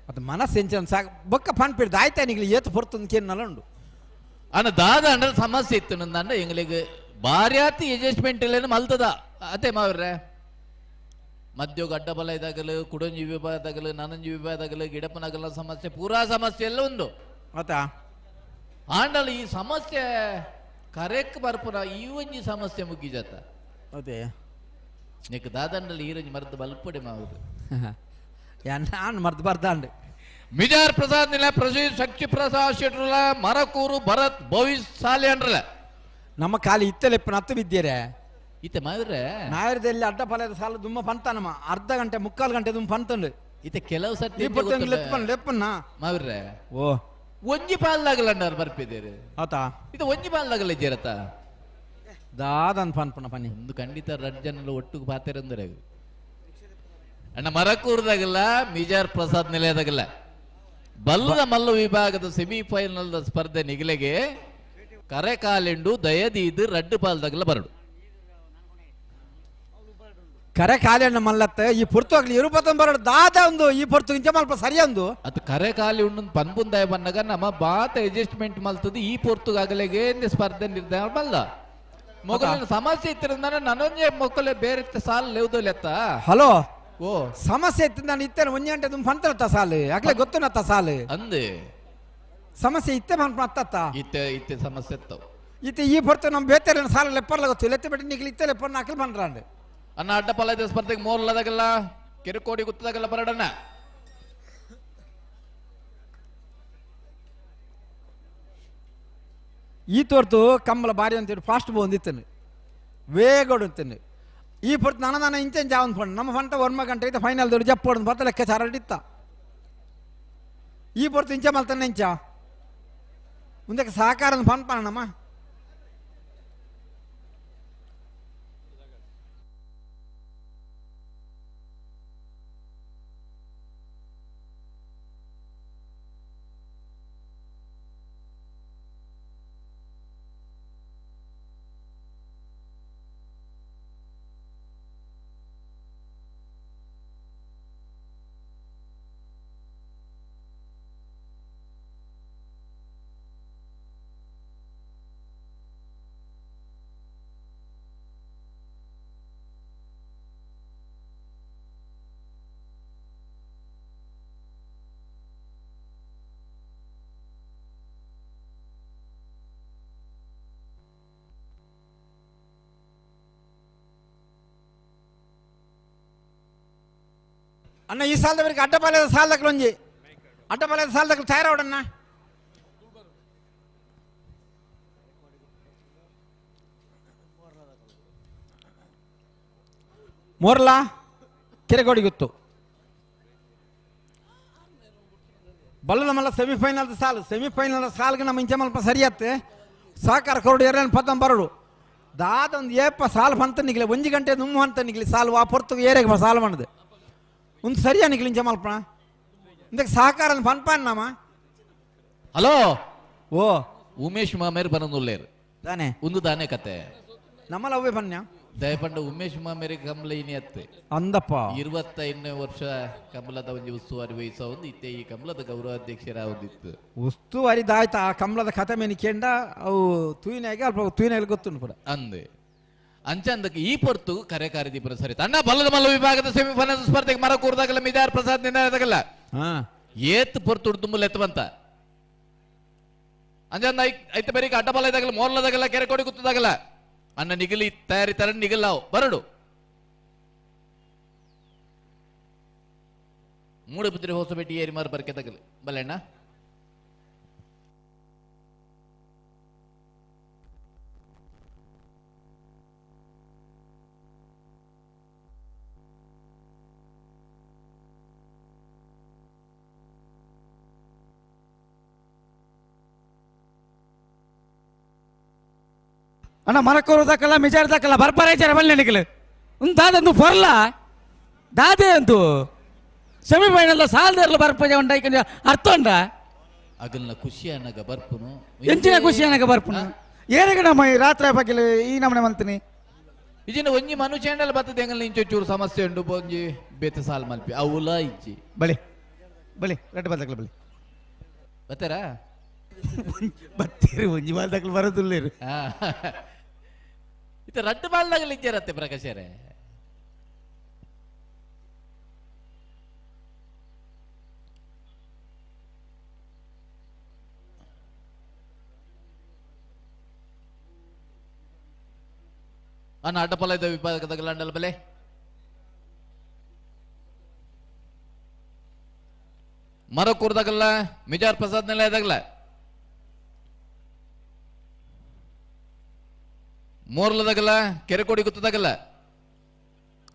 ಅದು ಮನಸ್ಸು ಎಂಚನ ಸಾಕು ಬೊಕ್ಕ ಪನ್ಪಿಡ್ ದಾಯ್ತಾ ನಿಗ್ಲಿ ಏತು ಪೊರ್ತುಂದು ನಲುಂಡು ಅಣ್ಣ ದಾದ ಅಂಡ ಸಮಸ್ಯೆ ಇತ್ತು ನಂದ ಎಂಗ್ಲಿಗೆ ಭಾರ್ಯಾತಿ ಅಡ್ಜಸ್ಟ್ಮೆಂಟ್ ಇಲ್ಲೇನು ಮಲ್ತದ ಅದೇ ಮಾವ್ರೆ ಮದ್ಯೋಗ ಅಡ್ಡಬಲ ಇದಾಗಲು ಕುಡಂಜಿ ವಿಭಾಗದಾಗಲು ನನಂಜಿ ವಿಭಾಗದಾಗಲು ಗಿಡಪನಗಲ ಸಮಸ್ಯೆ ಪೂರಾ ಸಮಸ್ಯೆ ಎಲ್ಲ ಒಂದು ಆತಾ ಆಂಡಲ ಈ ಸಮಸ್ಯೆ ಕರೆಕ್ ಬರ್ಪುನ ಈ ಒಂಜಿ ಸಮಸ್ಯೆ ಮುಗ್ಗಿಜಾತ ಅದೇ ನಿಕ್ ದಾದಂಡಲ್ಲಿ ಈರಂಜಿ ಮರ್ದು ಬಲ್ಪಡೆ ಮಾವುದು ನಾನು ಮರ್ದು ಬರ್ದಾಂಡು ಮಿಜಾರ್ ಪ್ರಸಾದ್ ನಿಲ ಪ್ರಸಿ ಶಕ್ತಿ ಪ್ರಸಾದ್ ಶೆಟ್ರುಲ ಮರಕೂರು ಭರತ್ ಭವಿಷ್ ಸಾಲೆ ಅಂಡ್ರಲ ನಮ್ಮ ಖಾಲಿ ಇತ್ತಲೆಪ್ಪ ನತ್ತು ಬಿದ್ದೀರೆ ಇತ್ತೆ ಮಾವ್ರೆ ನಾಯರದಲ್ಲಿ ಅಡ್ಡ ಫಲದ ಸಾಲ ದುಮ್ಮ ಪಂತಾನಮ್ಮ ಅರ್ಧ ಗಂಟೆ ಮುಕ್ಕಾಲು ಗಂಟೆ ದುಮ್ಮ ಪಂತಂಡು ಇತ್ತೆ ಕೆಲವು ಸರ್ತಿ ಈ ಪೊರ್ತಂಗ್ ಲೆಪ್ಪನ್ ಲೆಪ್ಪನ್ನ ಮಾವ್ರೆ ಓ ಒಂಜಿ ಪಾಲ್ದಾಗಲ ಅಂಡಾರ್ ಬರ್ಪಿದ್ದೀರಿ ಆತಾ ಇದು ಒಂಜಿ ಪಾಲ್ದಾಗಲ ಇದ್ದೀರತ್ತ ದಾದನ್ ಪನ್ಪುನ ಪನಿ ಒಂದು ಖಂಡಿತ ರಡ್ ಜನಲ ಒಟ್ಟುಗೆ ಪಾತೆರಂದ್ರೆ ಅಣ್ಣ ಮರಕೂರ್ದಾಗಲ್ಲ ಮಿಜಾರ್ ಪ್ರಸಾದ್ ನಿಲಯದಾಗಲ್ಲ ಬಲ್ಲದ ಮಲ್ಲ ವಿಭಾಗದ ಸೆಮಿಫೈನಲ್ ಸ್ಪರ್ಧೆ ನಿಗಲೆಗೆ ಕರೆಕಾಲೆಂಡು ದಯದೀದು ರಡ್ಡು ಪಾಲ್ದಾಗಲ ಬರಡು ಕರೆ ಖಾಲಿ ಮಲ್ಲತ್ತ ಈ ಪುರ್ತೋಗ್ಲಿ ಇರುಪತ್ತೊಂದು ಬರಡು ದಾದ ಒಂದು ಈ ಪೊರ್ತು ಇಂಚ ಮಲ್ಪ ಸರಿಯೊಂದು ಅದು ಕರೆ ಖಾಲಿ ಉಂಡು ಪನ್ಪುಂದಾಯ ಬನ್ನಗ ನಮ್ಮ ಬಾತ ಅಡ್ಜಸ್ಟ್ಮೆಂಟ್ ಮಲ್ತದ್ದು ಈ ಪೊರ್ತುಗಾಗಲೆಗೆ ಸ್ಪರ್ಧೆ ನಿರ್ಧಾರ ಮಲ್ಲ ಮೊಗಲಿನ ಸಮಸ್ಯೆ ಇತ್ತಿರಂದ ನನ್ನೊಂದೇ ಮೊಕ್ಕಲೆ ಬೇರೆ ಸಾಲ ಲೆವ್ದಲೆತ್ತ ಹಲೋ ಓ ಸಮಸ್ಯೆ ಇತ್ತು ನಾನು ಇತ್ತೇನೆ ಒಂಜಿ ಗಂಟೆ ತುಂಬ ಪಂತಲತ್ತ ಸಾಲು ಯಾಕಲೆ ಗೊತ್ತುನತ್ತ ಸಾಲು ಅಂದೆ ಸಮಸ್ಯೆ ಇತ್ತೆ ಮನ್ಪ ಅತ್ತತ್ತ ಇತ್ತೆ ಇತ್ತೆ ಸಮಸ್ಯೆ ಇತ್ತವು ಇತ್ತೆ ಈ ಪೊರ್ತು ನಮ್ಮ ಬೇತಾರೆ ಸಾಲ ಲೆಪ್ಪರ್ಲ ಗೊತ್ತು ಲೆತ್ತೆ ಬಿಟ್ಟು ನಿಗ್ಲಿ ಇತ್ತೆ ಲೆಪ್ಪರ್ನ ಹಾಕಲಿ ಬಂದ್ರಾಂಡು ಅನ್ನ ಅಡ್ಡ ಪಲ ಸ್ಪರ್ಧೆಗೆ ಮೋರ್ಲದಾಗಲ್ಲ ಕಿರುಕೋಡಿ ಗುತ್ತದಾಗಲ್ಲ ಬರಡಣ್ಣ ಈ ತೋರ್ತು ಕಂಬಳ ಬಾರಿ ಅಂತೇಳಿ ಫಾಸ್ಟ್ ಬಂದಿತ್ತೇನೆ ವೇಗ ಅಂತೇನೆ ಈ ಪೊರ್ತು ನಾನು ನಾನು ಇಂಚೆ ಜಾವನ್ ಫಂಡ್ ನಮ್ಮ ಫಂಟ ಒನ್ಮ ಗಂಟೆ ಐತೆ ಫೈನಲ್ ದೊಡ್ಡ ಜಪ್ಪೋಡು ಬತ್ತ ಲೆಕ್ಕಾಚಾರ ಇತ್ತ ಈ ಪೊರ್ತು ಇಂಚ ಮಲ್ತನೆ ಇಂಚ ಮುಂದಕ್ಕೆ ಸಹಕಾರ ಪನ್ಪಣ್ಣಮ್ಮ. ಅಣ್ಣ ಈ ಸಾಲದವರಿಗೆ ಅಡ್ಡಪಾಳ್ಯದ ಸಾಲದಕ್ಕಲು ಒಂಜಿ ಅಡ್ಡಪಾಳ್ಯದ ಸಾಲದಕ್ಕಲು ತಯಾರಾವಡಣ್ಣ. ಮೋರ್ಲಾ ಕೆರೆಗೋಡಿ ಗೊತ್ತು ಬಲ್ಲದ ಮಲ್ಲ ಸೆಮಿಫೈನಲ್ ಸಾಲು ಸೆಮಿಫೈನಲ್ ಸಾಲ್ಗೆ ನಮ್ಮ ಇಂಚ ಮಲ್ಪ ಸರಿಯತ್ತೆ ಸಹಕಾರ ಕೊರಡು ಎರಡನೇ ಪತ್ತಂ ಬರಡು ದಾದೊಂದು ಏಪ ಸಾಲು ಬಂತ ನಿಗ್ಲೆ ಒಂಜಿ ಗಂಟೆ ನುಮ್ಮು ಅಂತ ನಿಗ್ಲಿ ಸಾಲು ಆ ಪೊರ್ತು ಏರೆಗೆ ಸಾಲು ಮಾಡದೆ ಒಂದು ಸರಿಯಾ ನಿಗ್ಲಿ ಇಂಚ ಮಲ್ಪ ಇಂದಕ್ಕೆ ಸಹಕಾರ ಪನ್ಪನ್ನಮ್ಮ. ಹಲೋ ಓ ಉಮೇಶ್ ಮಾಮೇರ್ ಬನನುಲ್ಲೇರು ತಾನೆ ಒಂದು ದಾನೆ ಕತೆ ನಮ್ಮಲ್ಲ ಅವೇ ಬನ್ಯ ದಯಪಂಡ ಉಮೇಶ್ ಮಾಮೇರಿ ಕಮಲ ಇನಿ ಅತ್ತೆ ಅಂದಪ್ಪ 25ನೇ ವರ್ಷ ಕಮಲದ ಒಂದು ಉಸ್ತುವಾರಿ ವಹಿಸ ಒಂದು ಇತ್ತೆ ಈ ಕಮಲದ ಗೌರವಾಧ್ಯಕ್ಷರ ಒಂದಿತ್ತು ಉಸ್ತುವಾರಿ ದಾಯ್ತ ಆ ಕಮಲದ ಕತೆ ಮೇಲೆ ಕೇಂಡ ಅವು ತೂಯಿನಾಗ ಅಲ್ಪ ತೂಯಿನಾಗ ಗೊತ್ತುಂಟು ಪೂರ ಅಂದೆ ಅಂಚಂದಕ್ಕೆ ಈ ಪೊರ್ತು ಕರೆ ಕಾರಿದೀಪುರ ಸರಿ ತನ್ನ ಬಲ್ಲದ ಮಲ್ಲ ವಿಭಾಗದ ಸೆಮಿಫೈನಲ್ ಸ್ಪರ್ಧೆಗೆ ಮರ ಕೂರ್ದಾಗಲ್ಲ ಮಿದಾರ್ ಪ್ರಸಾದ್ ನಿಂದಾಗಲ್ಲ ಏತ್ ಪೊರ್ತು ತುಂಬಲ್ ಎತ್ತವಂತ ಅಂಜಂದ ಐತೆ ಬರೀ ಅಡ್ಡ ಬಲ ಇದಾಗಲ್ಲ ಮೋರ್ಲದಾಗಲ್ಲ ಕೆರೆ ಕೊಡಿ ಕೂತದಾಗಲ್ಲ ಅನ್ನ ನಿಗಲಿ ತಯಾರಿ ತರ ನಿಗಲ್ಲಾವು ಬರಡು ಮೂಡುಬಿದ್ರೆ ಹೊಸಪೇಟೆ ಏರಿ ಮಾರು ಬರ್ಕೆ ತಗಲಿ ಬಲ್ಲಣ್ಣ. ಅಣ್ಣ ಮರಕೋರು ದಾಕಲ್ಲ ಮಿಜಾರ್ ದಾಕಲ್ಲ ಬರ್ಬಾರ ಇಚಾರ ಬಲ್ಲೆ ನಿಗಲು ಒಂದು ದಾದಂದು ಪೊರ್ಲ ದಾದೆ ಅಂತೂ ಸೆಮಿಫೈನಲ್ ಸಾಲದರ್ಲ ಬರ್ಪಜ ಉಂಡ ಅರ್ಥ ಉಂಡ ಅಗಲ್ನ ಖುಷಿ ಅನ್ನಗ ಬರ್ಪುನು ಎಂಚಿನ ಖುಷಿ ಅನ್ನಗ ಬರ್ಪುನು ಏರೆಗೆ ನಮ್ಮ ಈ ರಾತ್ರಿ ಬಗ್ಗೆ ಈ ನಮನೆ ಮಂತೀನಿ ಇಜಿನ ಒಂಜಿ ಮನುಷ್ಯಂಡಲ ಬರ್ತದೆ ಎಂಗಲ್ ಇಂಚ ಚೂರು ಸಮಸ್ಯೆ ಉಂಡು ಒಂಜಿ ಬೇತೆ ಸಾಲ್ ಮಲ್ಪಿ ಅವುಲ ಇಜ್ಜಿ ಬಳಿ ಬಳಿ ರೆಡ್ ಬದಕಲ ಬಳಿ ಬತ್ತಾರಾ ಬತ್ತೀರಿ ಒಂಜಿ ಬಾಲ್ದಕ್ಲು ಬರೋದಿಲ್ಲ. ಇತ್ತ ರಡ್ಡು ಬಾಲ್ದಾಗಲಿ ಇಜ್ಜರತ್ತೆ ಪ್ರಕಾಶರೇ. ಅನ್ನ ಅಡ್ಡಪಲ ಇದ್ದ ವಿಭಾಗದ ಅಂಡಲ್ ಬಲೆ ಮರ ಕೂರ್ದಾಗಲ್ಲ ಮಿಜಾರ್ ಪ್ರಸಾದ್ ನೆಲ ಇದಾಗಲ್ಲ ಮೋರ್ಲದಾಗಲ್ಲ ಕೆರೆಕೋಡಿ ಗುತ್ತದಾಗಲ್ಲ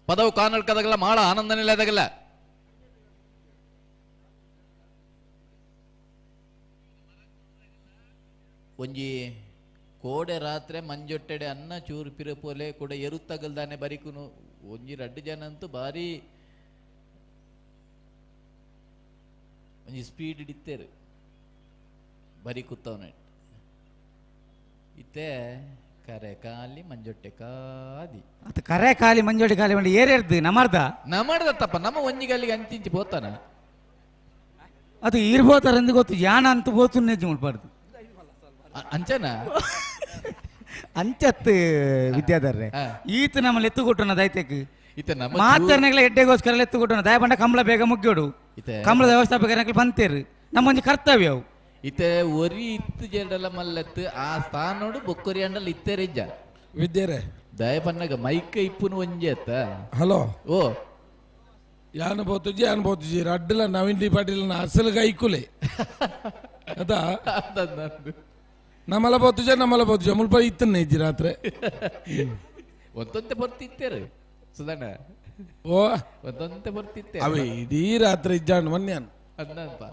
ಪದವು ಕಾನಡ್ಕದಾಗಲ್ಲ ಮಾಳ ಆನಂದ ನೆಲೆದಾಗಲ್ಲ ಒಂಜಿ ಕೋಡೆ ರಾತ್ರಿ ಮಂಜೊಟ್ಟೆಡೆ ಅನ್ನ ಚೂರು ಪಿರಪೋಲೆ ಕೂಡ ಎರುತ್ತಗಲ್ದಾನೆ ಬರಿಕುನು ಒಂಜಿ ರಡ್ಡು ಜನ ಅಂತೂ ಭಾರಿ ಒಂಜಿ ಸ್ಪೀಡ್ ಹಿಡಿತೇರು ಬರಿ ಕುತ್ತವನ ಇತ್ತೆ ಕರೆ ಕಾಲಿ ಮಂಜೊಟ್ಟೆ ಕಾದಿ ಅದು ಕರೆ ಖಾಲಿ ಮಂಜೊಟ್ಟೆ ಖಾಲಿ ಮಂಡಿ ಏರೇರ್ದು ನಮರ್ದ ನಮರ್ದ ತಪ್ಪ ನಮ್ಮ ಒಂಜಿಗಲ್ಲಿಗೆ ಅಂಚಿಂಚಿ ಪೋತಾನ ಅದು ಇರ್ಬೋತಾರಂದು ಗೊತ್ತು ಯಾನ ಅಂತ ಬೋತು ನೆಜ್ಜು ಮುಳ್ಪಾರ್ದು ಅಂಚನ ಅಂಚತ್ ವಿದ್ಯಾಧರ್ರೆ ಈತ ನಮ್ಮಲ್ಲಿ ಎತ್ತು ಕೊಟ್ಟನ ದೈತ್ಯಕ್ಕೆ ಈತ ನಮ್ಮ ಮಾತರ್ನೆಗಳ ಎಡ್ಡೆಗೋಸ್ಕರ ಎತ್ತು ಕೊಟ್ಟನ ದಯಪಂಡ ಕಮಲ ಬೇಗ ಮುಗ್ಯೋಡು ಕಮಲದ ವ್ಯವಸ್ಥಾಪಕರ ಬಂತೇರು ನಮ್ಮೊಂದು ಕರ್ತವ್ಯ ಅವು ಇತ್ತೆ ಒರಿ ಇತ್ತು ಜೇಡಲ ಮಲ್ಲತ್ತು ಆ ಸ್ಥಾನೋಡು ಬೊಕ್ಕೊರಿ ಅಂಡಲ್ ಇತ್ತೇರಿಜ್ಜ ವಿದ್ಯರೆ ದಯಪನ್ನಗ ಮೈಕ ಇಪ್ಪುನು ಒಂಜಿ ಅತ್ತ ಹಲೋ ಓ ಯಾನು ಬೋತುಜಿ ಯಾನು ಬೋತುಜಿ ರಡ್ಡಲ ನವೀನ್ ಡಿ ಪಾಟೀಲ್ ಅಸಲು ಕೈಕುಲೆ ಅದ ನಮ್ಮಲ ಬೋತುಜ ನಮ್ಮಲ ಬೋತುಜ ಮುಲ್ಪ ಇತ್ತನ್ನೇ ಇಜ್ಜಿ ರಾತ್ರಿ ಒಂದೊಂತೆ ಬರ್ತಿತ್ತೇರು ಸುಧಣ್ಣ ಓ ಒಂದೊಂತೆ ಬರ್ತಿತ್ತೆ ಅವೆ ಇಡೀ ರಾತ್ರಿ ಇಜ್ಜಾಂಡ್ ಮೊನ್ನೆ ಅದ್ನಪ್ಪ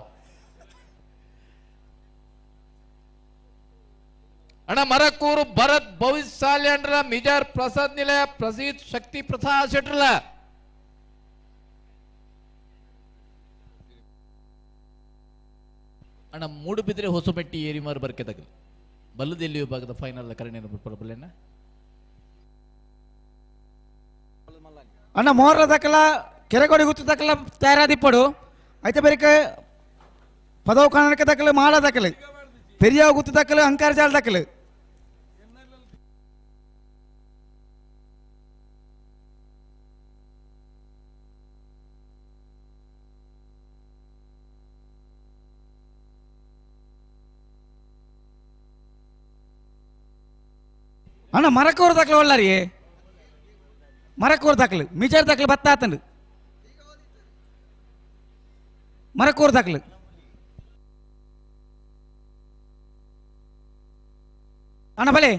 ಅಣ್ಣ ಮರಕೂರು ಭರತ್ ಭವಿಷ್ಯ ಸಾಲ್ಯಾಂಡ್ರ ಮಿಜಾರ್ ಪ್ರಸಾದ್ ನಿಲಯ ಪ್ರಸೀದ್ ಶಕ್ತಿ ಪ್ರಸಾದ್ ಶೆಟ್ರಲ. ಅಣ್ಣ ಮೂಡುಬಿದ್ರೆ ಹೊಸಬೆಟ್ಟಿ ಏರಿಮಾರು ಬರ್ಕೆದಗಲು ಬಲ್ಲದೆಲ್ಲಿ ವಿಭಾಗದ ಫೈನಲ್ ಕರಣೆ ಬಲ್ಲೆಣ್ಣ. ಅಣ್ಣ ಮೋರ್ಲ ದಕ್ಕಲ ಕೆರೆಗೋಡಿ ಗುತ್ತು ದಕ್ಕಲ ತಯಾರಾದಿಪ್ಪಡು ಐತೆ ಬೇರಿಕ ಪದವು ಕನ್ನಡಕ ದಕ್ಕಲು ಮಾಲ ದಕ್ಕಲು ಪೆರಿಯ ಗುತ್ತು ದಕ್ಕಲು ಅಂಕಾರ ಜಾಲ ದಕ್ಕಲು. ಅಣ್ಣ ಮರಕೂರು ದಾಖಲೆ ಒಳ್ಳಾರಿ ಮರಕೂರು ದಾಖಲು ಮಿಜಾರ್ ದಾಖಲೆ ಬತ್ತ ಆತಂಡು ಮರಕೂರು ದಾಖಲು. ಅಣ್ಣ ಬಲೆ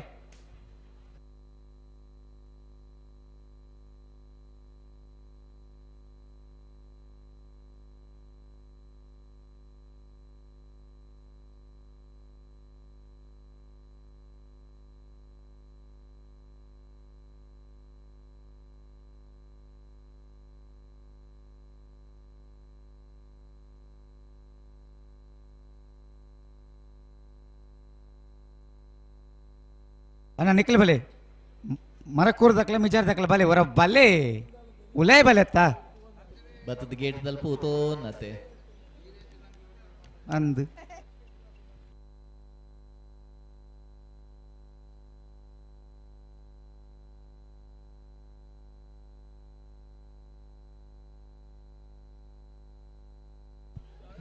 ಅಣ್ಣ ನಿಖಲ್ ಬಲೆ ಮರಕೂರು ದಾಖಲೆ ಮಿಜಾರ್ ದಾಖಲೆ ಬಲೆ ಹೊರ ಬಲೆ ಉಲೈ ಬಲೆ ಅತ್ತ ಬತ್ತದ ಗೇಟ್ ತಲುಪು ನತೆ ಅಂದು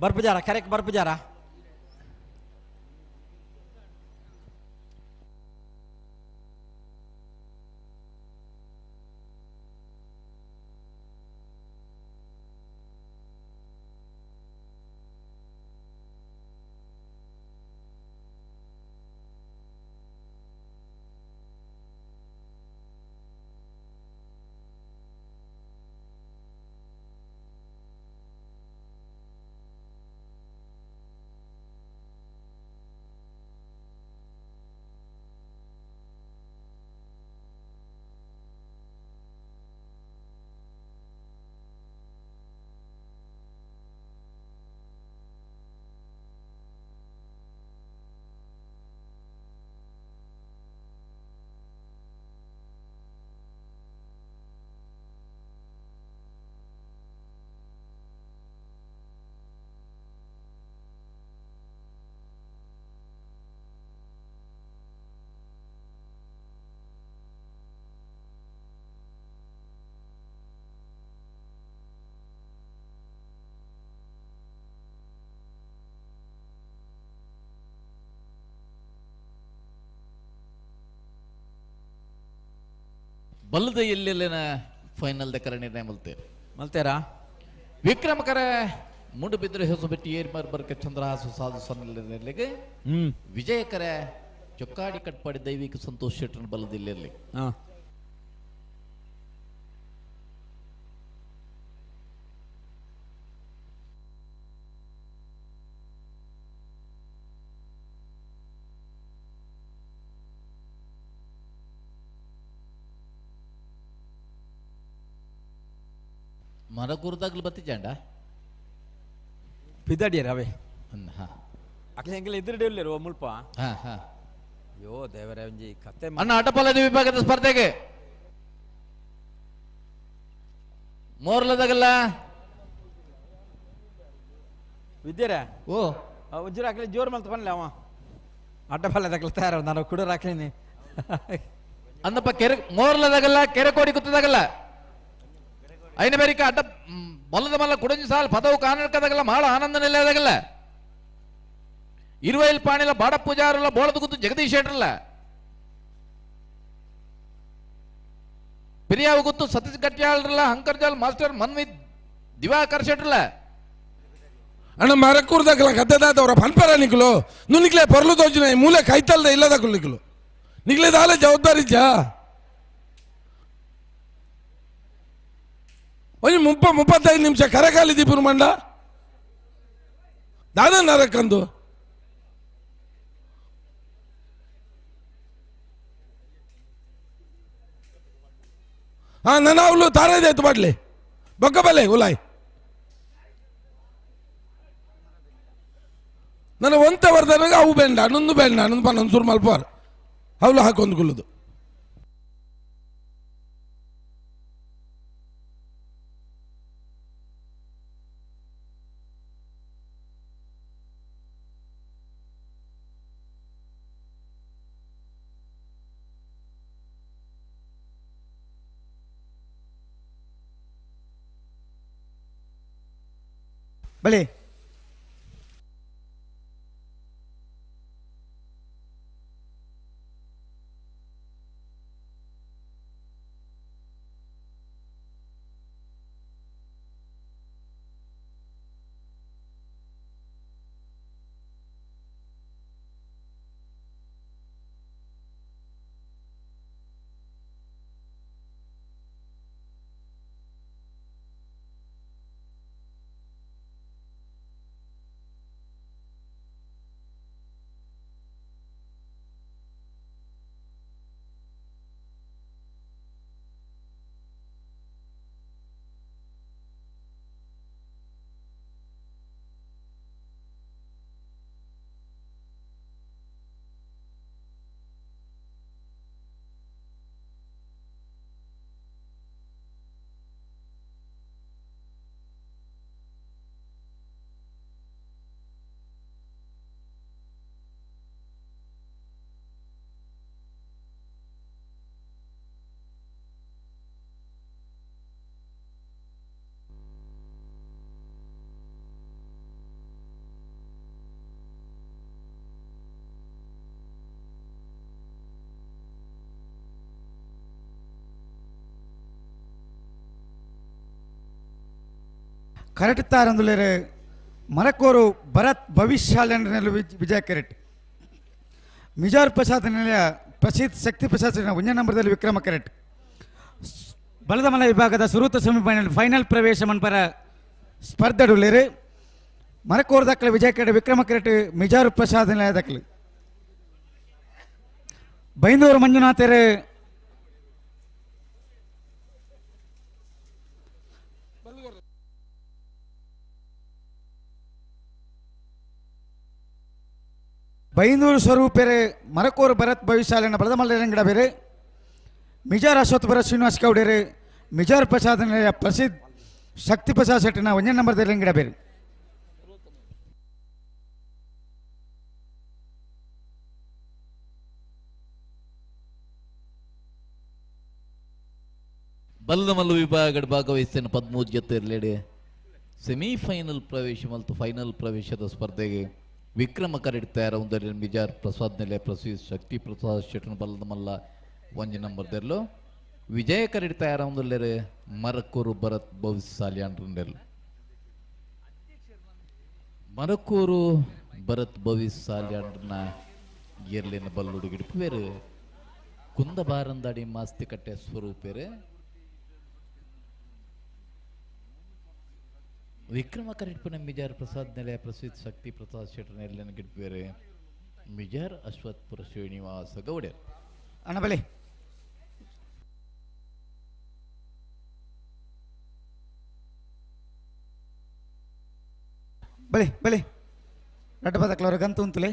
ಬರ್ಪುಜಾರ ಕರೆಕ್ಟ್ ಬರ್ಪುಜಾರ. ಬಲ್ಲದ ಎಲ್ಲೆಲ್ಲಿನ ಫೈನಲ್ the ಕರೆ ನಿರ್ಣಯ ಮಲ್ತೇವೆ ಮಲ್ತೇರಾ ವಿಕ್ರಮಕರ ಮುಂಡುಬಿದ್ರೆ ಹೊಸಬೆಟ್ಟಿ ಏರ್ಮಾರ್ ಬರ್ಕೆ ಚಂದ್ರಹಾಸು ಸಾಧು ಸನ್ನಿಗೆ ವಿಜಯಕರ ಚೊಕ್ಕಾಡಿ ಕಟ್ಪಾಡಿ ದೈವಿಕ ಸಂತೋಷ್ ಶೆಟ್ಟರ್ ಬಲ್ಲದಿಲ್ಲೆಲ್ಲಿ ಮರಕೂರ್ದಾಗ್ಲು ಬತ್ತಿಜಾಂಡ ಪಿದಡಿಯರ ಅವೇ ಹಾ ಅಕ್ಲೆ ಎಂಕಲ್ ಎದುರುಡೆ ಉಲ್ಲೇರು ಮುಲ್ಪ ಹಾ ಹಾ ಅಯ್ಯೋ ದೇವರೇ ಒಂಜಿ ಕತೆ ಅಣ್ಣ ಅಟಪಲದ ವಿಭಾಗದ ಸ್ಪರ್ಧೆಗೆ ಮೋರ್ಲದಾಗಲ್ಲ ವಿದ್ಯಾರ ಓ ಒಂಜೂರು ಅಕ್ಲೆ ಜೋರು ಮಲ್ತ ಪನ್ಲೆ ಅವ ಅಡ್ಡಪಲ್ಲದಾಗಲ ತಯಾರ ನಾನು ಕುಡರ್ ಹಾಕ್ಲೇನಿ ಅಂದಪ್ಪ ಕೆರೆ ಮೋರ್ಲದಾಗಲ್ಲ ಕೆರೆ ಕೋಡಿ ಕುತ್ತದಾಗಲ್ಲ ಐನ ಬೇರಿಕ ಅಡ್ಡ ಮೊಲ್ಲದ ಮಲ್ಲ ಕುಡಂಜಿ ಸಾಲ್ ಪದವು ಕಾನಡ್ಕದಾಗಲ್ಲ ಮಾಳ ಆನಂದ ನಿಲ್ಲದಾಗಲ್ಲ ಇರುವೈಲ್ ಪಾಣಿಲ ಬಾಡ ಪೂಜಾರಲ್ಲ ಬೋಳದ ಗುತ್ತು ಜಗದೀಶ್ ಶೆಟ್ರಲ್ಲ ಪಿರಿಯಾವ ಗುತ್ತು ಸತೀಶ್ ಗಟ್ಟಿಯಾಳ್ರಲ್ಲ ಹಂಕರ್ಜಾಲ್ ಮಾಸ್ಟರ್ ಮನ್ವಿತ್ ದಿವಾಕರ್ ಶೆಟ್ರಲ್ಲ ಅಣ್ಣ ಮರಕೂರ್ದಾಗಲ ಕದ್ದದಾದವರ ಪನ್ಪರ ನಿಕ್ಲು ನುನಿಕ್ಲೆ ಪೊರ್ಲು ತೋಜಿನ ಮೂಲೆ ಕೈತಲ್ದ ಇಲ್ಲದ ನಿಕ್ಲು ನಿಕ್ಲೆ ದಾಲ ಜವಾಬ್ದಾರಿ ಜಾ ಒಂಜಿ 35 ನಿಮಿಷ ಕರಕಾಲಿ ದೀಪುರು ಮಂಡ ದಾದ ನರಕಂದು ಹಾ ನನ್ನ ಅವಳು ತಾರೇ ಬಾಡ್ಲಿ ಬೊಕ್ಕ ಬಲೆ ಉಲಾಯ್ ನನ್ನ ಒಂತೆ ವರ್ಧನಾಗ ಅವು ಬೇಂಡ ನೊಂದು ಬೇಂಡ ನೊಂದು ಪನ್ನೊಂದು ಸುರು ಮಲ್ಪವಾರ ಅವಳು ಹಾಕೊಂಡು ಕುಲ್ಲುದು ಬಳಿ ಕರೆಕ್ಟ್ ಮರಕೋರು ಭರತ್ ಭವಿಷ್ಯಾಲಯನಲ್ಲಿ ವಿಜಯ ಕೆರೆಟ್ ಮಿಜಾರ್ ಪ್ರಸಾದ್ ನೆಲೆಯ ಪ್ರಸಿದ್ಧ ಶಕ್ತಿ ಪ್ರಸಾದ್ ಒಂದನೇ ನಂಬರ್ದಲ್ಲಿ ವಿಕ್ರಮ ಕೆರೆಟ್ ಬಲದ ಮಲ ವಿಭಾಗದ ಸುರೂತ ಸೆಮಿಫೈನಲ್ ಫೈನಲ್ ಪ್ರವೇಶ ಮನ್ಪರ ಸ್ಪರ್ಧೆಡುಳ್ಳೇರು ಮರಕೋರು ದಾಖಲೆ ವಿಜಯ ಕೆರೆಟ್ ವಿಕ್ರಮ ಕೆರೆಟ್ ಮಿಜಾರು ಪ್ರಸಾದ್ ನಿಲಯ ದಾಖಲೆ ಬೈಂದೂರು ಮಂಜುನಾಥರು ಬೈಂದೂರು ಸ್ವರೂಪೆರೆ ಮರಕೋರು ಭರತ್ ಭವಿಷ್ಯಾಲಯನ ಬಲದಮಲ್ಲರಂಗಡ ಬೇರೆ ಮಿಜಾರ್ ಅಶ್ವಥ್ ಭರತ್ ಶ್ರೀನಿವಾಸ್ ಗೌಡರು ಮಿಜಾರ್ ಪ್ರಸಾದ್ ನಿಲಯ ಪ್ರಸಿದ್ಧ ಶಕ್ತಿ ಪ್ರಸಾದ್ ಶೆಟ್ಟಿನ ಒಂದನೇ ನಂಬರ್ ರಂಗಡ ಬೇರೆ. ಬಲ್ಲಮಲ್ಲು ವಿಭಾಗದ ಭಾಗವಹಿಸ್ತೇನೆ 13 ಜೊತೆ ಇರಲೇಡೆ ಸೆಮಿಫೈನಲ್ ಪ್ರವೇಶ ಮತ್ತು ಫೈನಲ್ ಪ್ರವೇಶದ ಸ್ಪರ್ಧೆಗೆ ವಿಕ್ರಮ ಕರೆಡ್ ತಯಾರ ಮಿಜಾರ್ ಪ್ರಸಾದ್ ನೆಲೆ ಪ್ರಸಿದ್ಧ ಶಕ್ತಿ ಪ್ರಸಾದ್ ಶೆಟ್ಟನ ಬಲ್ಲದ ಮಲ್ಲ ಒಂಜಿ ನಂಬರ್ ದೆರ್ಲು ವಿಜಯ ಕರೆಡ್ ತಯಾರ ಒಂದಲ್ಲೇರೆ ಮರಕೂರು ಭರತ್ ಭವಿಷ್ಯ ಸಾಲಿಯಾಂಡ್ರೆಲ್ ಮರಕೂರು ಭರತ್ ಭವಿಷ್ಯ ಸಾಲಿಯಾಂಡ್ರನ್ನ ಎರ್ಲಿನ ಬಲ್ಲುಡುಗಿಡುಪು ಬೇರೆ ಕುಂದ ಬಾರಂದಾಡಿ ಮಾಸ್ತಿ ಕಟ್ಟೆ ಸ್ವರೂಪೇರೆ ವಿಕ್ರಮ ಕರೆಟ್ಪುನ ಮಿಜಾರ್ ಪ್ರಸಾದ್ ನೆಲೆಯ ಪ್ರಸಿದ್ಧ ಶಕ್ತಿ ಪ್ರಸಾದ್ ಶೆಟ್ಟರ್ ನೆಲೆಯನ್ನು ಗಿಡ್ಬೇರೆ ಮಿಜಾರ್ ಅಶ್ವತ್ಪುರ ಶ್ರೀನಿವಾಸ ಗೌಡ್ಯರ್. ಅಣ್ಣ ಬಲಿ ಬಲಿ ಬಲಿ ಅಡ್ಡ ಬದಕ್ಲ ಅವ್ರ ಗಂತು ಉಂತುಲೆ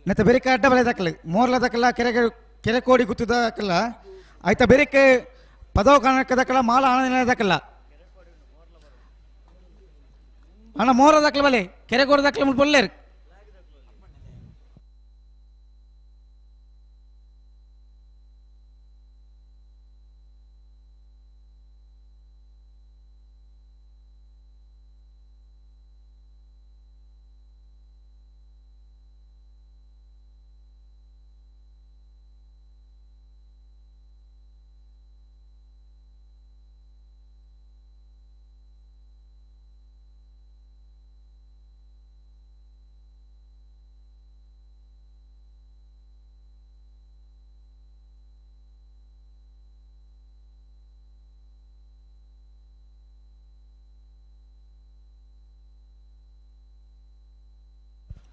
ನೆತ್ತ ಬೇರೆಕ ಅಡ್ಡ ಬಲೆ ದಾಖಲೆ ಮೋರ್ಲ ದಾಖಲ ಕೆರೆ ಕೆರೆ ಕೋಡಿ ಗುತ್ತದ ದಾಖಲ ಆಯ್ತಾ ಬೇರೆಕೆ ಪದವ ಕಾರಣಕ್ಕೆ ದಾಖಲ ಮಾಲ ಆನಂದ ದಾಖಲ ಅಣ್ಣ ಮೋರ ದಾಖಲೆ ಬಲೆ ಕೆರೆಗೋರ ದಾಖಲೆ ಮುಟ್ಬಲ್ಲೇರು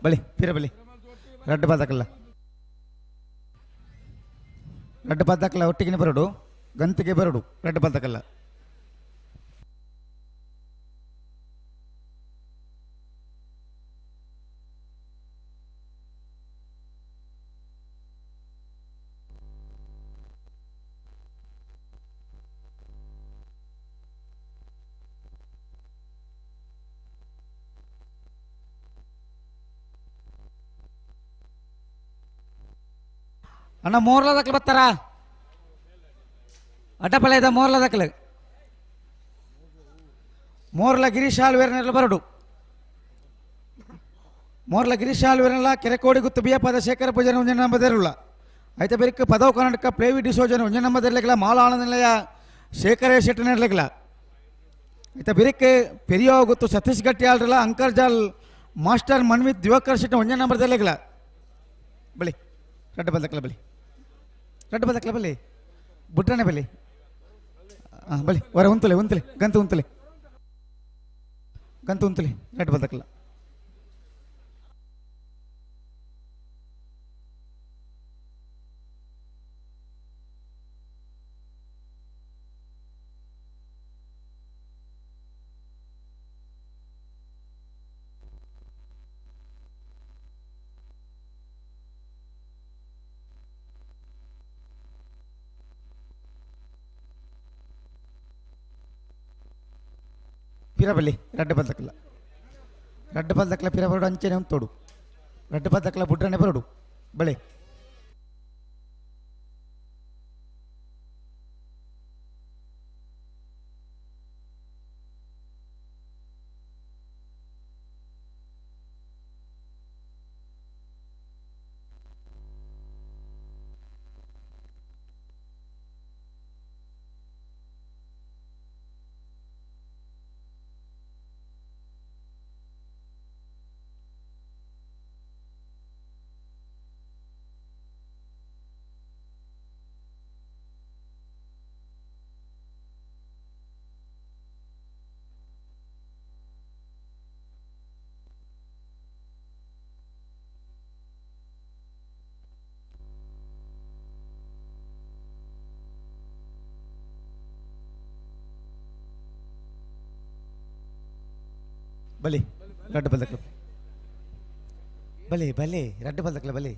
ಬಲಿ ಪಿರ ಬಲಿ ರಡ್ಡು ಬಾದಕಲ್ಲ. ರಡ್ಡ್ ಪದ್ದಕ್ಕಲ ಒಟ್ಟಿಗೆ ಬರಡು ಗಂತಿಗೆ ಬರಡು ರಡ್ಡ್ ಪದ್ದಕ್ಕಲ್ಲ. ಅಣ್ಣ ಮೋರ್ಲದಕ್ಲು ಬರ್ತಾರ ಅಡ್ಡಪಲ್ಲ ಇದ್ದ ಮೋರ್ಲದಕ್ಲು ಮೋರ್ಲ ಗಿರೀಶ್ ಆಳ್ವೇರ್ನೆಲ್ಲ ಬರಡು ಮೋರ್ಲ ಗಿರೀಶ್ ಆಳ್ವೇರ್ನೆಲ್ಲ ಕೆರೆಕೋಡಿ ಗುತ್ತು ಬಿಯಪದ ಶೇಖರ ಪೂಜನೆ ಒಂಜನ ನಂಬದಿರಲ್ಲ ಐತ ಬೆರಿಕ್ ಪದವು ಕರ್ನಾಟಕ ಪ್ಲೇವಿ ಡಿಸೋಜನ ಒಂಜನ ನಂಬದಿರ್ಲಿಕ್ಕಿಲ್ಲ ಮಾಲ ಆನಂದ ಶೇಖರ ಶೆಟ್ಟನ ಇರ್ಲಿಕ್ಕಿಲ್ಲ ಐತ ಬೆರಿಕ್ ಪೆರಿಯೋ ಗುತ್ತು ಸತೀಶ್ ಗಟ್ಟಿ ಆಳ್ರಲ್ಲ ಅಂಕರ್ಜಾಲ್ ಮಾಸ್ಟರ್ ಮನ್ವಿತ್ ದಿವಾಕರ್ ಶೆಟ್ಟ ಒಂಜನ ನಂಬರ್ದಿರ್ಲಿಕ್ಕಿಲ್ಲ ಬಳಿ ರಡ್ಡ ಬಲ್ದಕ್ಕಲ ಬಲಿ ರಡ್ಡ ಬಲ್ದಕ್ಕಲ ಬಲಿ ಬುಟ್ರನೆ ಬಲಿ ಹಾಂ ಬಲಿ ಹೊರ ಉಂತಲೆ ಉಂತಲೆ ಗಂತು ಉಂತಲೆ ಗಂತು ಉಂತಲೆ ರಡ್ಡ ಬಲ್ದಕ್ಕಲ. ಪಿರಬಲ್ಲಿ ರಡ್ಡ ಬಲ್ದಕ್ಕಲ್ಲ ರಡ್ಡ ಬಲ್ದಕ್ಕಲ ಪಿರ ಬರಡು ಅಂಚೆನೆ ಉಂತೋಡು ರಡ್ಡ ಬಲ್ದಕ್ಕಲ ಬುಡ್ರನೆ ಬರಡು ಬಳೆ ಬಲಿ ರಡ್ಡ ಬಲ್ದಕ್ಕಲ ಬಲಿ ಬಲಿ ರಡ್ಡ ಬಲ್ದಕ್ಕಲ ಬಲಿ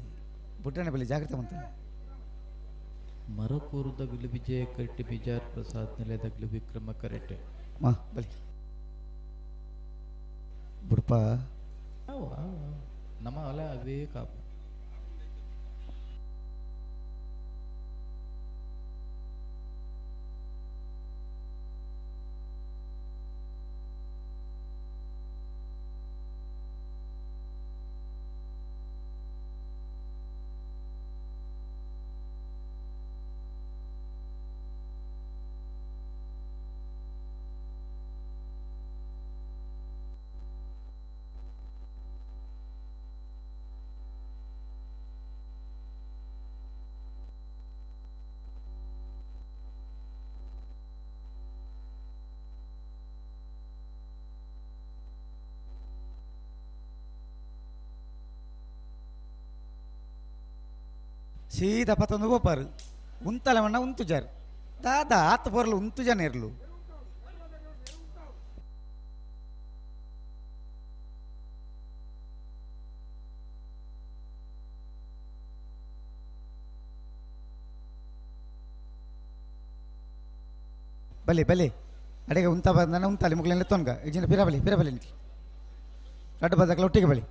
ಬುಡ್ರನೆ ಬಲಿ ಜಾಗ್ರತೆ ಮಂತ. ಮರಕೂರುದಗ್ಲು ವಿಜಯ ಕರೆಕ್ಟ್ ಬಿಜಾರ್ ಪ್ರಸಾದ್ ನೆಲೆದಗ್ಲು ವಿಕ್ರಮ ಕರೆಕ್ಟ್. ಮಾ ಬಲಿ ಬುಡ್ಪ ನಮ್ಮ ಅಲ್ಲ ಅವೇ ಕಾಪು. ಸೀದಾ ಪತ್ತೊಂದು ಗೋಪಾರು ಉಂತಲೆ ಮಣ್ಣ ಉಂತು ಜಾರು ದಾದಾ ಆತ ಪೊರ್ಲು ಉಂತು ಜನ ಇರ್ಲು ಬಲಿ ಬಲಿ ಅಡಿಗೆ ಉಂತ ಬಂದಾನೆ ಉಂತಾಲಿ ಮುಗ್ಲೆಲ್ಲ ತೊನ್ಗ ಇಜಿನ ಪಿರ ಬಲಿ ಪಿರ ಬಲಿ ನಿಕ್ಲಿ ರಡ್ಡ ಬದಕ್ಲ ಒಟ್ಟಿಗೆ ಬಲಿ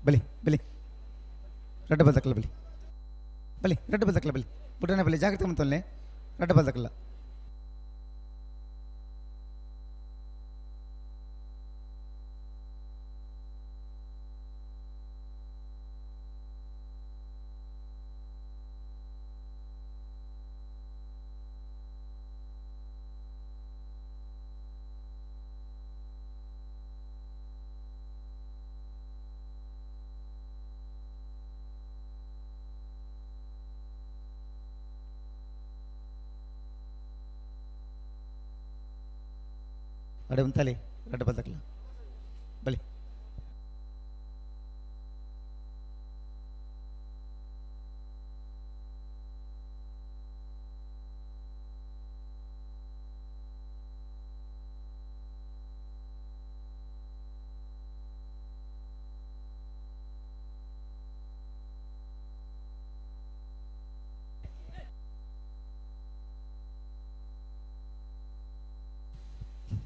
ಬಲಿ ಬಲಿ ರಡ್ಡ ಬಲ್ದಕ್ಕಲ್ಲ ಬಲಿ ಬಲಿ ರಡ್ಡ ಬಲ್ದಕ್ಕಲ್ಲ ಬಲಿ ಪುಟ್ಟನೆ ಬಲಿ ಜಾಗ್ರತೆ ಮಂತೊಲ್ಲೆ ರಡ್ಡ ಬಲ್ದಕ್ಕಲ್ಲ. ಅಡೆ ಉಂತಲೆ ರಡ್ಡ ಬದಕ್ಲ ಬಲಿ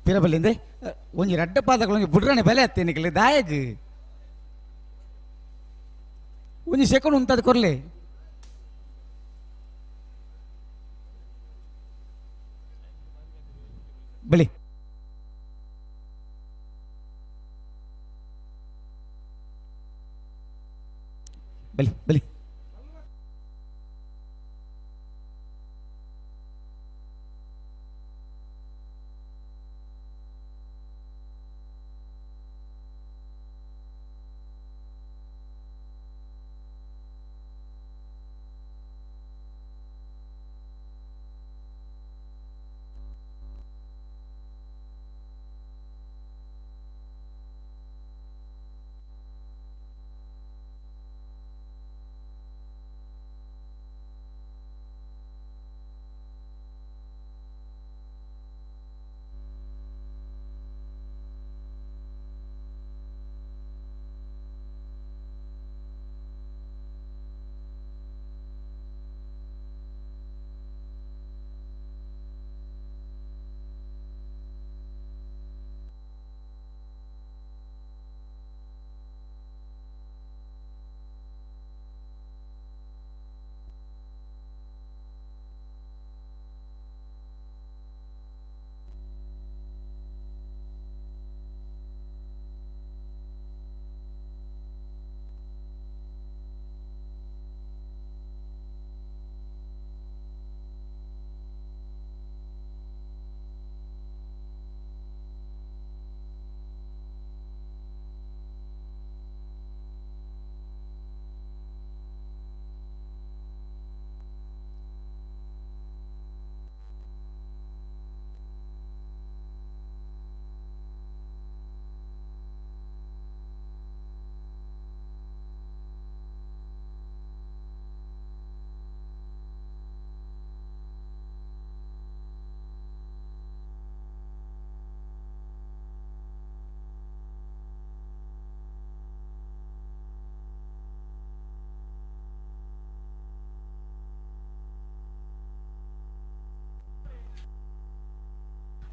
ಪಿರಬಲ್ಲಿಂದೆ ಒಂಜಿ ರಡ್ಡ ಪಾದಗಳು ಒಂಜಿ ಬುಡ್ರಾಣಿ ಬಲೆ ಅತ್ತೆ ನಿಕಲೆ ದಾಯಗ್ ಒಂಜಿ ಸೆಕೆಂಡ್ ಉಂತದ ಕೊರ್ಲೆ ಬಲಿ ಬಲಿ ಬಲಿ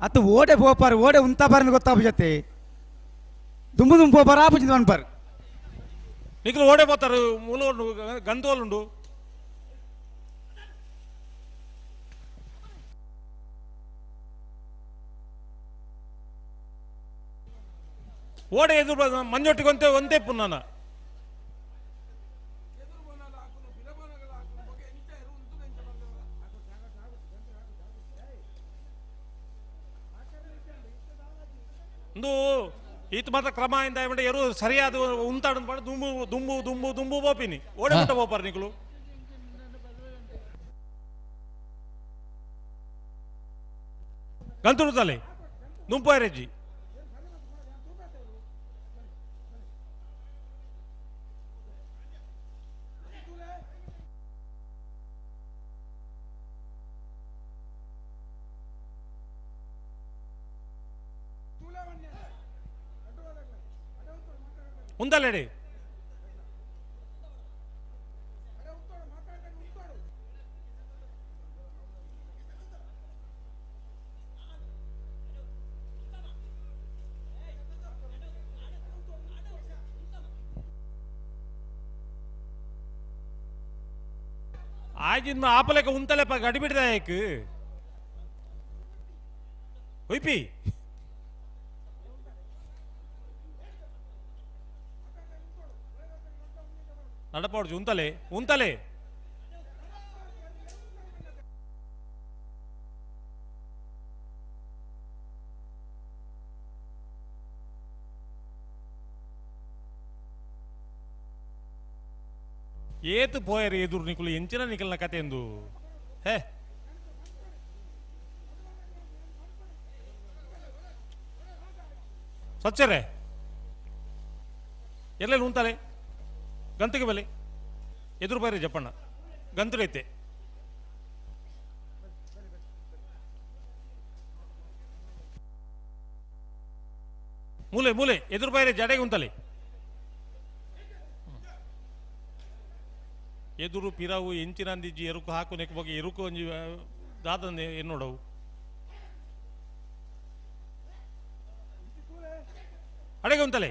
ಅತ್ತು ಓಡೆ ಪೋಪಾರು ಓಡೆ ಉಂತಾಪಾರని ಗೊತ್ತಾಪು ದುಂಬು ದುಂಬು ಪೋಪಾರ ಆಪುಜಿಂದ ಅನ್ಪಾರು ನಿಖಲು ಓಡೆ పోతారు ಮೂಲ ಗಂಧೋలుಂಡು ಓಡೆ ಎದುರು ಮಂಜೊಟ್ಟಿಗೆ ಒಂತೆ ಒಂತೆ ಪುನ್ನಾನ ಒಂದು ಈತ ಮಾತ್ರ ಕ್ರಮ ಇಂದ ಎರು ಸರಿಯಾದ ಉಂತಾಡು ಪಾಡ ದುಂಬು ದುಂಬು ದುಂಬು ದುಂಬು ಬೋಪಿನಿ ಓಡೆ ಮುಟ್ಟ ಬೋಪಾರ ನಿಕಲು ಗಂತುಡು ತಲೆ ದುಂಪು ಐರಜ್ಜಿ ఉందలేడి ಆಗಿನ ಆಪಲೆಕ ಉಂತಲೆಪ್ಪ ಗಡಿಬಿಡಿದಾಯಕ್ ಒಯ್ಪಿ ನಡಪಾಡ್ಜು ಉಂತಲೆ ಉಂತಲೆ ಏತು ಪೋಯರು ಎದುರು ನಿಕುಲು ಎಂಚಿನ ನಿಕಲ್ನ ಕತೆ ಎಂದು ಹೇ ಸಚ್ಚರೆ ಎಲ್ಲೆಲ್ಲಿ ಉಂತಾಲೆ ಗಂತಿಗೆ ಬಲೆ ಎದುರು ಬೈರಿ ಜಪ್ಪಣ್ಣ ಗಂತುಡೈತೆ ಮೂಲೆ ಮೂಲೆ ಎದುರು ಬೈರೆ ಜಡೆಗೆ ಉಂತಲೆ ಎದುರು ಪಿರಾವು ಎಂಚಿನಂದಿಜ್ಜಿ ಎರುಕು ಹಾಕು ನೆಕ್ ಬಗ್ಗೆ ಎರುಕು ಒಂಜಿ ದಾದಂದೆ ಎನ್ನೋಡವು ಅಡೆಗೆ ಉಂತಲೆ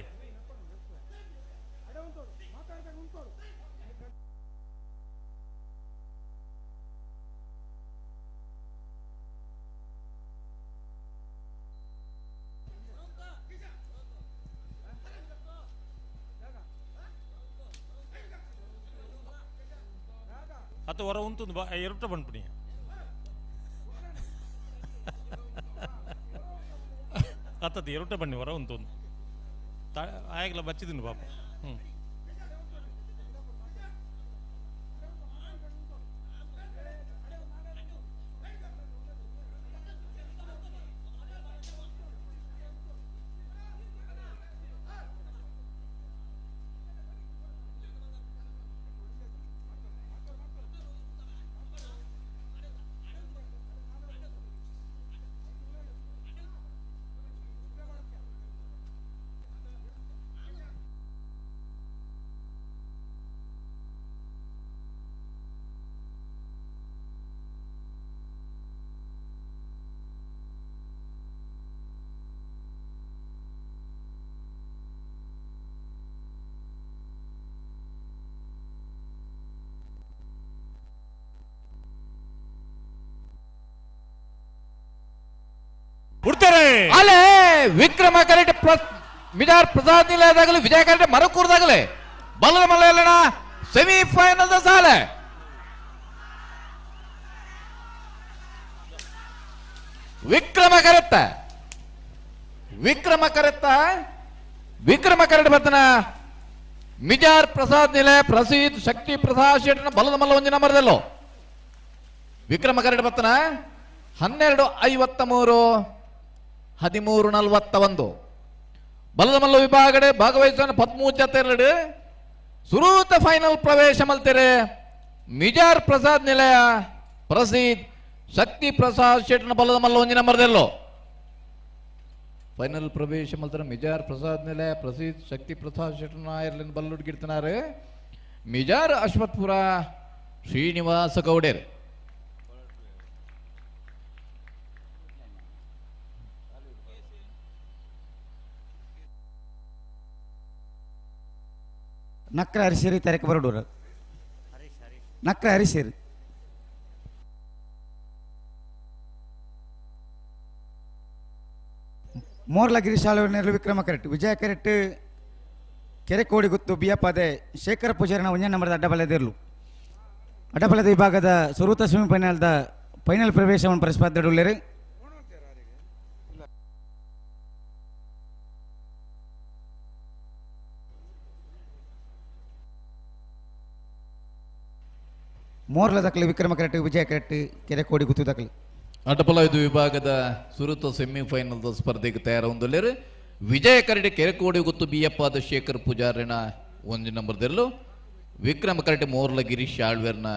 ಅತ್ತ ಹೊರ ಉಂಟು ಎರಟ ಬಂದ್ಬಿಡಿ ಅತ್ತದ ಎರಟ ಬನ್ನಿ ಹೊರ ಉಂಟು ಆಯಾಗಲ ಬಚ್ಚಿದ್ದೀನಿ ಪಾಪ. ಹ್ಞೂ ಅಲೆ ವಿಕ್ರಮ ಕರೆಟ್ ಮಿಜಾರ್ ಪ್ರಸಾದ್ ನಿಲಯದಾಗಲಿ ವಿಜಯ ಕರೆಟ್ ಮರಕೂರ್ದಾಗಲಿ ಬಲದ ಮಲ್ಲನ ಸೆಮಿಫೈನಲ್ ಸಾಲೆ ವಿಕ್ರಮ ಕರೆತ್ತ ವಿಕ್ರಮ ಕರೆತ್ತ ವಿಕ್ರಮ ಕರೆಟ್ ಬರ್ತನ ಮಿಜಾರ್ ಪ್ರಸಾದ್ ನಿಲಯ ಪ್ರಸೀದ್ ಶಕ್ತಿ ಪ್ರಸಾದ್ ಶೆಟ್ಟನ ಬಲದ ಮಲ್ಲ ಒಂಜಿ ನಂಬರ್ದಲ್ಲೋ ವಿಕ್ರಮ ಕರೆಟ್ ಬರ್ತನ 12:53 13:41 ಬಲದ ಮಲ್ಲ ವಿಭಾಗಡೆ ಭಾಗವಹಿಸುವ 13 ಜತೆರಡು ಸುರೂತ ಫೈನಲ್ ಪ್ರವೇಶ ಮಲ್ತೆರೆ ಮಿಜಾರ್ ಪ್ರಸಾದ್ ನಿಲಯ ಪ್ರಸೀದ್ ಶಕ್ತಿ ಪ್ರಸಾದ್ ಶೆಟ್ಟನ ಬಲದ ಮಲ್ಲ ಒಂಜಿ ನಂಬರ್ದೆಲ್ಲೋ ಫೈನಲ್ ಪ್ರವೇಶ ಮಲ್ತರ ಮಿಜಾರ್ ಪ್ರಸಾದ್ ನಿಲಯ ಪ್ರಸೀದ್ ಶಕ್ತಿ ಪ್ರಸಾದ್ ಶೆಟ್ಟನ ಐರ್ಲೆಂಡ್ ಬಲ್ಲುಡ್ಗಿರ್ತಾನೆ ಮಿಜಾರ್ ಅಶ್ವತ್ಪುರ ಶ್ರೀನಿವಾಸ ಗೌಡೇರ್. ನಕ್ರ ಹರಿಸಿರಿ ತೆರಕ ಬರಡೂರ ನಕ್ರ ಹರಿಸಿರಿ ಮೋರ್ಲ ಗಿರಿಶಾಲೆ ವಿಕ್ರಮ ಕರೆಕ್ಟ್ ವಿಜಯ ಕರೆಕ್ಟ್ ಕೆರೆಕೋಡಿ ಗುತ್ತು ಬಿಯಪ್ಪಾದೆ ಶೇಖರ ಪೂಜಾರಿನ ಒಂದೇ ನಂಬರ್ದ ಅಡ್ಡಬಲದಿರಲು ಅಡ್ಡಬಲದ ವಿಭಾಗದ ಸುರೂತ ಸೆಮಿಫೈನಲ್ದ ಫೈನಲ್ ಪ್ರವೇಶವನ್ನು ಪ್ರತಿಸ್ಪರ್ಧೆ ಮೋರ್ಲ ದಾಖಲೆ ವಿಕ್ರಮ ಕರೆಕ್ಟ್ ವಿಜಯ ಕರೆಕ್ಟ್ ಕೆರೆಕೋಡಿ ಗುತ್ತು ದಾಖಲೆ. ಅಡ್ಡಬಲ ಇದು ವಿಭಾಗದ ಸುರುತ ಸೆಮಿಫೈನಲ್ ಸ್ಪರ್ಧೆಗೆ ತಯಾರೊಂದುಲ್ಲೇರು ವಿಜಯ ಕರಡಿ ಕೆರೆಕೋಡಿ ಗುತ್ತು ಬಿಯಪ್ಪಾದ ಶೇಖರ್ ಪೂಜಾರಿನ ಒಂದು ನಂಬರ್ದಿರಲು ವಿಕ್ರಮ ಕರಡಿ ಮೋರ್ಲ ಗಿರೀಶ್ ಆಳ್ವೇರ್ನ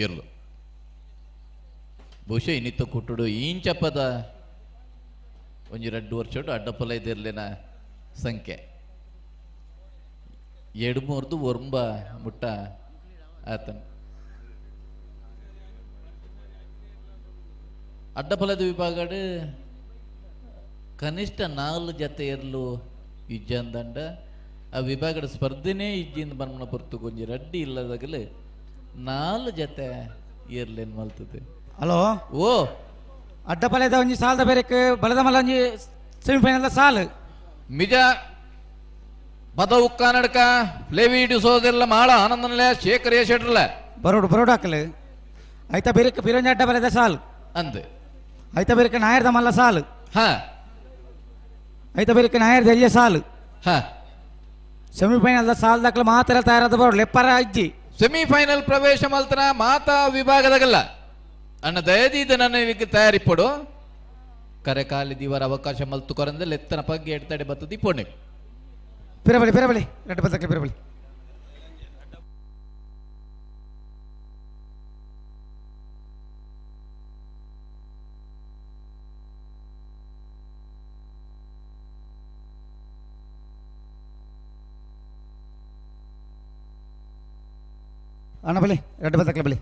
ಇರಲು ಬಹುಶಃ ಇನ್ನಿತ್ತ ಕೊಟ್ಟುಡು ಈಂಚಪ್ಪದ ಒಂಜಿ 2 ವರ್ಷ ಅಡ್ಡಪಲ ಇದಿರ್ಲಿನ ಸಂಖ್ಯೆ 2 3 ಮುಟ್ಟ ಆತನ ಅಡ್ಡಫಲದ ವಿಭಾಗಡ್ ಕನಿಷ್ಠ 4 ಜತೆ ಇರಲು ಇಜ್ಜಂದಂಡ ಆ ವಿಭಾಗದ ಸ್ಪರ್ಧೆನೇ ಇಜ್ಜಿಂದ ಬನ್ಮನ ಪೊರ್ತು ಕೊಂಜಿ ರಡ್ಡಿ ಇಲ್ಲದಾಗಲೇ 4 ಜತೆ ಇರ್ಲೇನು ಮಲ್ತದೆ. ಹಲೋ ಓ ಅಡ್ಡಪಲದ ಒಂಜಿ ಸಾಲದ ಬೇರೆ ಬಲದ ಮಲ್ಲ ಒಂಜಿ ಸೆಮಿಫೈನಲ್ ಸಾಲು ಮಿಜ ಬದವು ಕನ್ನಡಕ ಫ್ಲೇವಿ ಡಿಸೋದೆಲ್ಲ ಮಾಳ ಆನಂದನಲೆ ಶೇಖರ್ ಶೆಟ್ರಲ್ಲ ಬರೋಡು ಬರೋಡು ಹಾಕಲು ಆಯ್ತಾ ಬೇರೆ ಬಿರಂಜಿ ಅಡ್ಡ ಬಲದ ಸಾಲು ಅಂದೆ ಐತ ಬೇರೆ ನಾಯರ್ದ ಮಲ್ಲ ಸಾಲು ಹಾ ಐತ ಬೇರೆ ನಾಯರ್ದ ಎಲ್ಲಿಯ ಸಾಲು ಹಾ ಸೆಮಿಫೈನಲ್ ಸಾಲ್ ದಾಖಲೆ ಮಾತ್ರ ತಯಾರಾದ ಬರೋಡು ಲೆಪ್ಪರ ಅಜ್ಜಿ ಸೆಮಿಫೈನಲ್ ಪ್ರವೇಶ ಮಲ್ತನ ಮಾತಾ ವಿಭಾಗದಾಗಲ್ಲ ಅಣ್ಣ ದಯದೀದ ನನ್ನ ತಯಾರಿಪಡು ಕರೆಕಾಲಿ ದಿವರ ಅವಕಾಶ ಮಲ್ತು ಕೊರಂದೆ ಲೆತ್ತನ ಪಗ್ಗೆ ಎಡ್ತಡೆ ಬತ್ತದಿ ಪೋಣೆ ಪಿರಬಲಿ ಪಿರಬಲಿ ರಡ್ಡು ಬತ್ತಕ್ಕೆ ಪಿರಬಲಿ ಅಣ್ಣ ಬಲಿ ರಡ್ಡು ಬತ್ತಕ್ಕೆ ಬಲಿ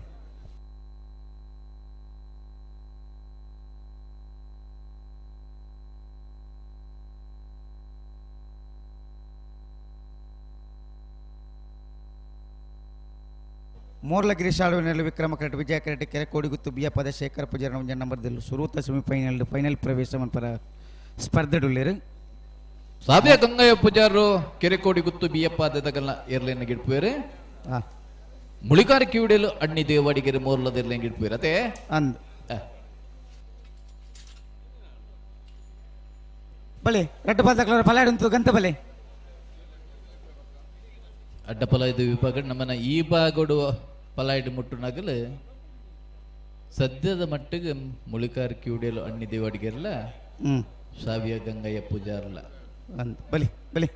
ಮೋರ್ಲ ಗಿರೀಶ್ ಆಳ್ವಿನಲ್ಲಿ ವಿಕ್ರಮ ಕರೆಟ್ ವಿಜಯ ಕರೆಟ್ ಕೆರೆಕೋಡಿಗುತ್ತು ಬಿಯಪದ ಶೇಖರ ಪೂಜಾರ ಒಂಜ ನಂಬರ್ದಲ್ಲಿ ಸುರೂತ ಸೆಮಿಫೈನಲ್ ಫೈನಲ್ ಪ್ರವೇಶ ಮನ್ಪರ ಸ್ಪರ್ಧೆಡುಲ್ಲೇರು. ಸಾವ್ಯ ಗಂಗಯ್ಯ ಪೂಜಾರರು ಕೆರೆಕೋಡಿಗುತ್ತು ಬಿಯಪ್ಪ ದದಗಲ್ನ ಏರ್ಲೇನ ಗಿಡ್ಪುವೇರೆ. ಮುಳಿಕಾರ ಕಿವಿಡೇಲು ಅಣ್ಣಿ ದೇವಾಡಿಗೆರೆ ಮೋರ್ಲದೆರ್ಲೇನ ಗಿಡ್ಪುವೇರೆ ಅದೇ ಅಂದ್ ಬಲೆ ರಡ್ಡು ಪಾದಕ್ಲರ ಪಲಾಡುಂತು ಗಂತ ಬಲೆ ಅಡ್ಡ ಪಲಾಯ್ದ ವಿಭಾಗ ನಮ್ಮನ್ನ ಈ ಭಾಗಡು ಪಲಾಯ್ಡು ಮುಟ್ಟು ನಗಲು ಸದ್ಯದ ಮಟ್ಟಿಗೆ ಮುಳಿಕಾರ ಕಿವಿಡೇಲು ಅಣ್ಣಿ ದೇವಾಡಿಗೆರಲ್ಲ ಸಾವಿಯ ಗಂಗಯ್ಯ ಪೂಜಾರಲ್ಲ ಬಲಿ ಬಲಿ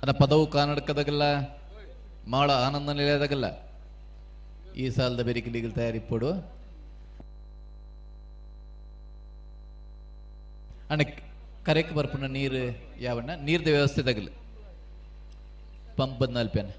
ಅದ ಪದವು ಕನ್ನಡಕದಾಗಲ್ಲ ಮಾಳ ಆನಂದ ನಿಲಯದಾಗಲ್ಲ ಈ ಸಾಲದ ಬೆರಿಕಿಲಿಗೆ ತಯಾರಿಪ್ಪಡು ಅಣ್ಣ ಕರೆಕ್ ಬರ್ಪುನ ನೀರು ಯಾವಣ್ಣ ನೀರ್ದ ವ್ಯವಸ್ಥೆ ತಗಲು ಪಂಪ್ ಬಂದ ಅಲ್ಪೇನ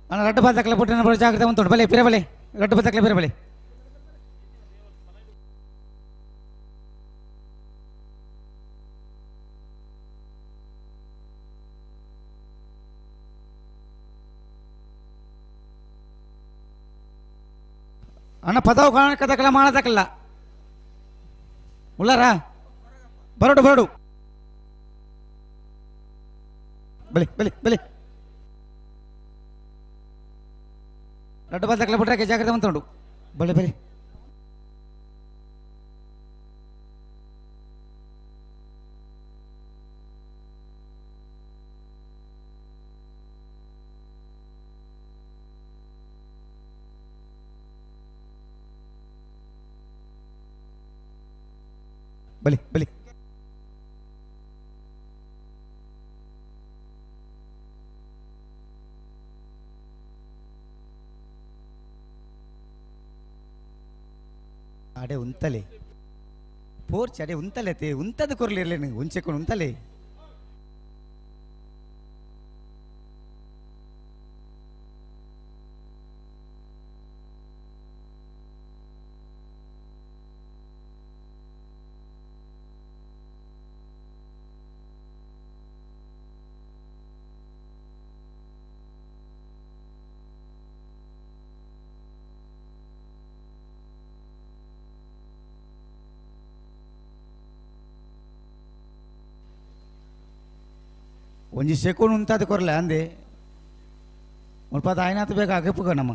ಅಣ್ಣ ರಡ್ಡು ಬಾತಕ್ಲೆ ಪುಟ್ಟಿನ ಬರೋ ಜಾಗ್ರತೆ ಉಂಟು ಬಲೆ ಪಿರ ಬಲೆ ರಡ್ಡು ಬಾತಕ್ಲೆ ಪಿರ ಬಲೆ ಅಣ್ಣ ಪದವು ಕಾಣಕದಕ್ಕಲ್ಲ ಮಾಡದಕ್ಕಲ್ಲ ಉಳ್ಳಾರ ಬರೋಡು ಬರೋಡು ಬಲಿ ಬಲಿ ಬಲಿ ರಡ್ಡು ಬಾತಕ್ಲೆ ಬಿಟ್ರೆ ಜಾಗ್ರತೆ ಉಂಟು ಬಲೆ ಬಲಿ ಬಲಿ ಬಲಿ ಅಡೆ ಉಂತಲೆ ಪೋರ್ಚ್ ಅಡೆ ಉಂತಲೆ ತೇ ಉಂತದ ಕೊರ್ಲಿರ್ಲಿ ನೀವು ಉಂಚೆಕೊಂಡು ಉಂತಲೆ ಒಂಜಿ ಸೆಕೊಂಡ್ ಉಂತಾದ ಕೊರ್ಲೆ ಅಂದೆ ಮುಲ್ಪ ಆಯ್ನಾತ ಬೇಕು ಅಗಪುಗ ನಮ್ಮ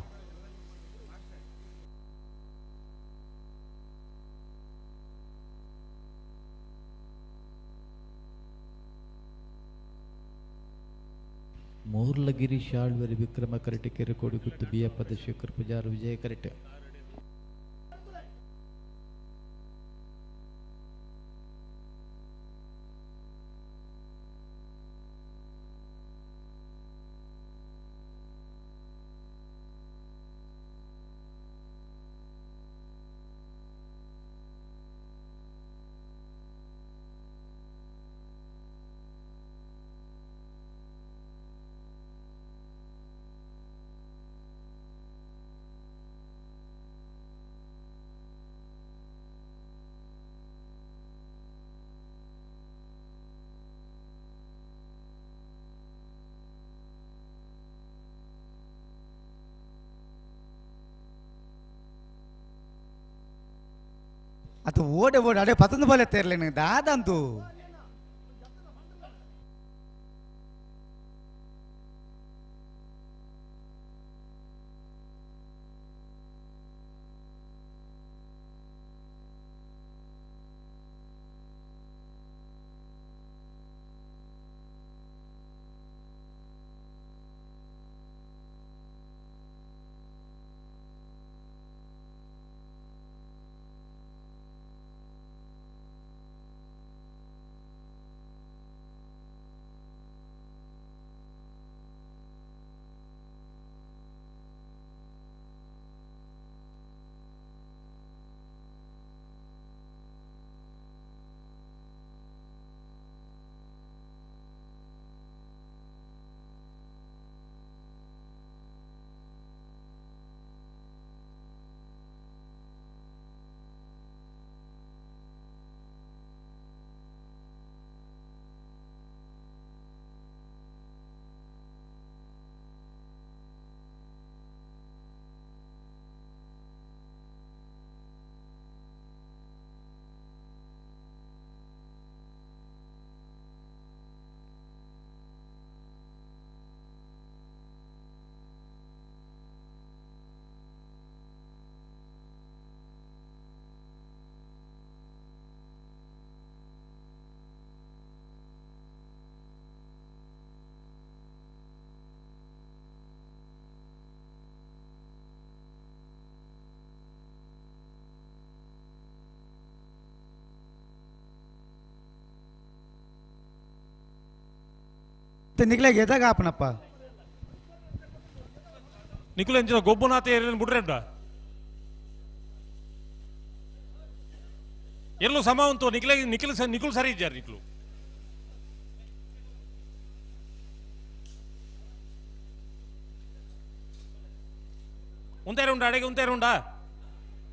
ಮೂರ್ಲಗಿರಿ ಶಾಳ್ವರಿ ವಿಕ್ರಮ ಕರಟೆ ಕೆರೆಕೋಡಿ ಗುತ್ತು ಬಿಯಪ್ಪದ ಶೇಖರ್ ಪೂಜಾರ ವಿಜಯ ಕರಟೆ ಅದು ಓಡೆ ಓಡೆ ಅಡೆ ಪತಂದು ಬೋಲೆ ತೇರ್ಲೇನು ದಾದಂತು ನಿಗ್ಲಾಗ ಎದಾಗ ಆಪನಪ್ಪ ನಿಕುಲ ಎಂಚಿನ ಗೊಬ್ಬುನಾಥ ಏರಿನ ಬುಡ್ರೆಡ್ಡ ಎಲ್ಲೂ ಸಮ ಉಂಟು ನಿಖಿಲ ನಿಖಿಲ್ ನಿಖಿಲ್ ಸರಿ ಇದ್ದಾರೆ ನಿಖಿಲು ಉಂತಾರ ಉಂಟಾ ಅಡೆಗೆ ಉಂತಾರ ಉಂಟಾ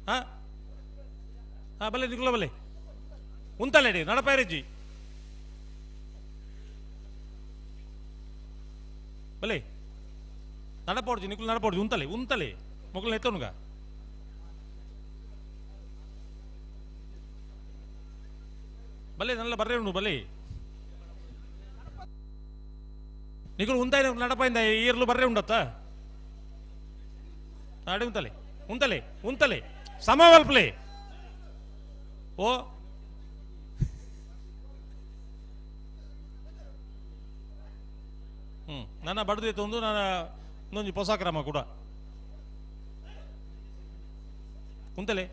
ಹಾ ಹಾ ಬಲ್ಲೆ ನಿಖಿಲ ಬಲ್ಲೆ ಉಂತಲ್ಲೇಡಿ ನಡಪಾಯರಜ್ಜಿ ಬಲ್ಲೆ ನಡಪೋಡ್ಜಿ ನಿಖಿಲ್ ನಡಪೋಡ್ಜಿ ಉಂತಲೆ ಉಂತಲೆ ಮೊಗಲ್ ಎತ್ತೋನುಗ ಬಲ್ಲೆ ನಲ್ಲ ಬರ್ರೆ ಉಂಡು ಬಲ್ಲೆ ನಿಖಿಲ್ ಉಂತಾಯ ನಡಪಾಯಿಂದ ಈರ್ಲು ಬರ್ರೆ ಉಂಡತ್ತ ಅಡೆ ಉಂತಲೆ ಉಂತಲೆ ಉಂತಲೆ ಸಮವಲ್ಪಲೆ ಓ ನನ್ನ ಬಡದು ಒಂದು ನನ್ನ ಇನ್ನೊಂದು ಹೊಸ ಕ್ರಮ ಕೂಡ ಉಂತಲೆ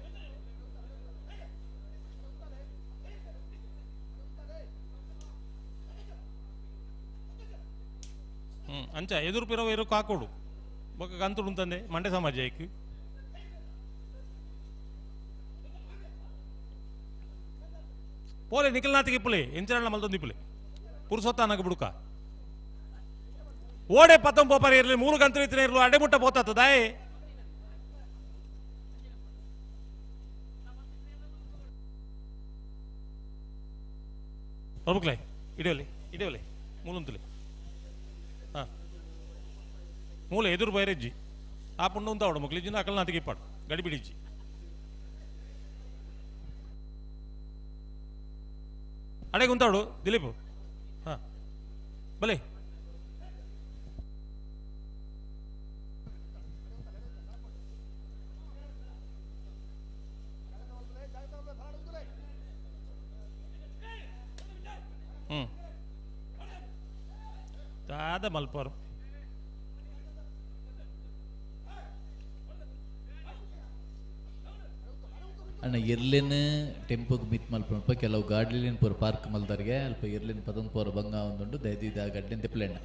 ಅಂಚ ಎದುರು ಪಿರವ ಇರೋಕ್ ಹಾಕೋಡು ಬೊಕ್ಕ ಗಂತುಡು ಉಂತಂದೆ ಮಂಡ್ಯ ಸಮಾಜ ಐಕ್ ಪೋಲೆ ನಿಖಿಲ್ನಾಥಿಗೆ ಇಪ್ಪುಲೆ ಎಂಚರಣ್ಣ ಮಲ್ತೊಂದು ಇಪ್ಪುಲೆ ಪುರುಷೋತ್ತಾನಗ ಬುಡುಕ ಓಡೆ ಪತ್ತಂ ಪೋಪರ ಇರಲಿ ಮೂರು ಗಂತರು ಇತ್ತಿನ ಇರಲು ಅಡೆ ಮುಟ್ಟ ಪೋತಾತದಾಯೆ ಪ್ರಭುಕ್ಲೆ ಇಡಿಯೋಲಿ ಇಡಿಯೋಲಿ ಮೂಲಂತುಲೆ ಹಾ ಮೂಲೆ ಎದುರು ಬೈರೆಜ್ಜಿ ಆ ಪುಂಡು ಉಂತಾವಡು ಮಕ್ಳಿಜ್ಜಿನ ಅಕಲ್ನಾಥಿಗೆ ಇಪ್ಪಾಡು ಗಡಿಬಿಡಿಜ್ಜಿ ಅಡೆಗೆ ಉಂತಾವಡು ದಿಲೀಪ್ ಹಾ ಬಲೆ ಹ್ಞೂ ದಾದ ಮಲ್ಪರು ಅಣ್ಣ ಇರ್ಲಿನ ಟೆಂಪೋಗ್ ಮಿತ್ ಮಲ್ಪನಲ್ಪ ಕೆಲವು ಗಾಡ್ಲಿನ ಪೂರ ಪಾರ್ಕ್ ಮಲ್ದರ್ಗೆ ಅಲ್ಪ ಇರ್ಲಿನ ಪದನ್ ಪೂರ ಬಂಗ ಒಂದುಂಡು ದಯದಿದ ಆ ಗಡ್ಲಿನ ತಿಪ್ಪಲೆಣ್ಣ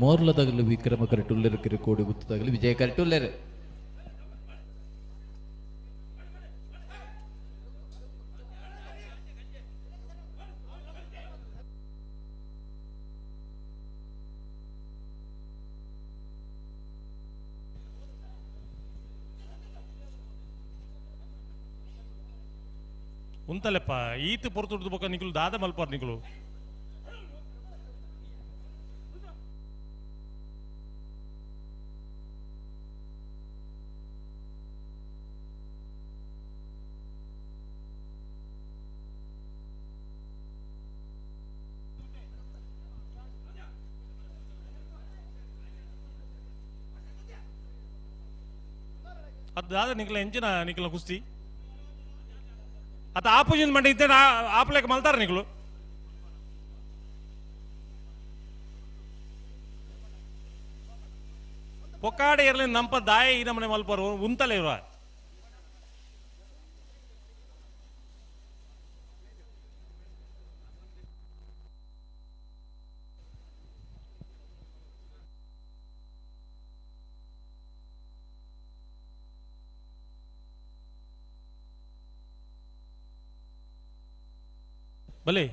ಮೋರ್ಲದಾಗಲು ವಿಕ್ರಮ ಕರೆಟುಲ್ಲೆರು ಕಿರಿಕೋಡಿ ಗುತ್ತದಾಗಲಿ ವಿಜಯ ಕರೆಟುಲ್ಲೆರು ಉಂತಲೆಪ್ಪ ಈತ ಪೊರ್ತುಡ್ದು ಬೊಕ್ಕ ನಿಕುಲು ದಾದ ಮಲ್ಪಾರ್ ನಿಕುಲು ಅದು ದಾದ ನಿಕ್ಲ ಎಂಚಿನ ನಿಕ್ಲ ಕುಸ್ತಿ ಅತ್ತ ಆಪೋಜಿನ್ ಮಂಡಿ ಇದ್ದೆ ಆಪಲೇಕ ಮಲ್ತಾರ ನಿಕ್ಲು ಪೊಕ್ಕಾಡೆ ಇರಲಿ ನಂಪ ದಾಯ ಈ ನಮ್ಮನೆ ಮಲ್ಪರು ಉಂತಲೇ ಇರುವ ಬಲೆ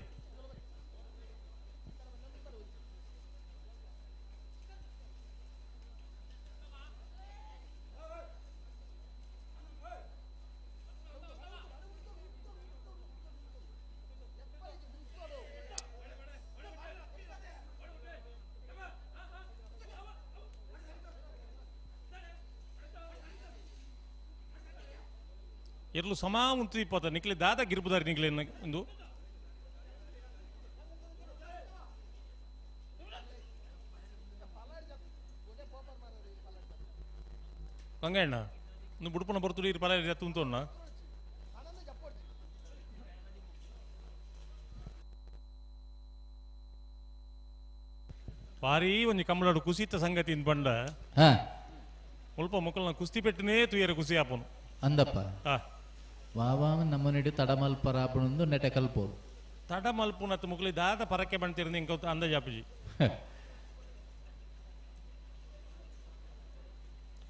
ಇರ್ಲು ಸಮಾ ಉಂತು ಇಪ್ಪತ್ತ ನಿಕ್ಲಿ ದಾದ ಗಿರ್ಬುದಾರಿ ನಿಕ್ಲಿ ಒಂದು ಗಂಗಣ್ಣ ಒಂದು ಬುಡುಪನ ಬರ್ತುಡಿ ಇರು ಪಲ ತುಂತೋಣ ಭಾರಿ ಒಂಜಿ ಕಮ್ಮಲಾಡು ಕುಸಿತ ಸಂಗತಿ ಬಂಡ ಮುಲ್ಪ ಮೊಕ್ಕಲ್ನ ಕುಸ್ತಿ ಪೆಟ್ಟನೇ ತುಯರ ಕುಸಿ ಆಪನು ಅಂದಪ್ಪ ವಾವಾಮ ನಮ್ಮನಿಡು ತಡಮಲ್ಪರಾಪಣಂದು ನೆಟ ಕಲ್ಪೋ ತಡಮಲ್ಪುನತ್ ಮುಕ್ಲಿ ದಾದ ಪರಕೆ ಬಂತಿರಂದು ಇಂಕ ಅಂದಾಜಾಪುಜಿ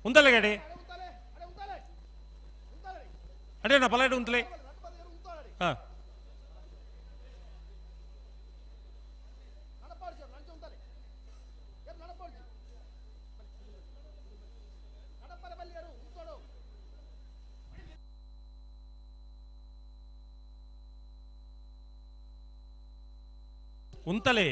ಉಂತಲೆ ಗಡಿ ಅಡೇನ ಪಲಾಡು ಉಂತಲೆ ಹಾ ಉಂತಲೆ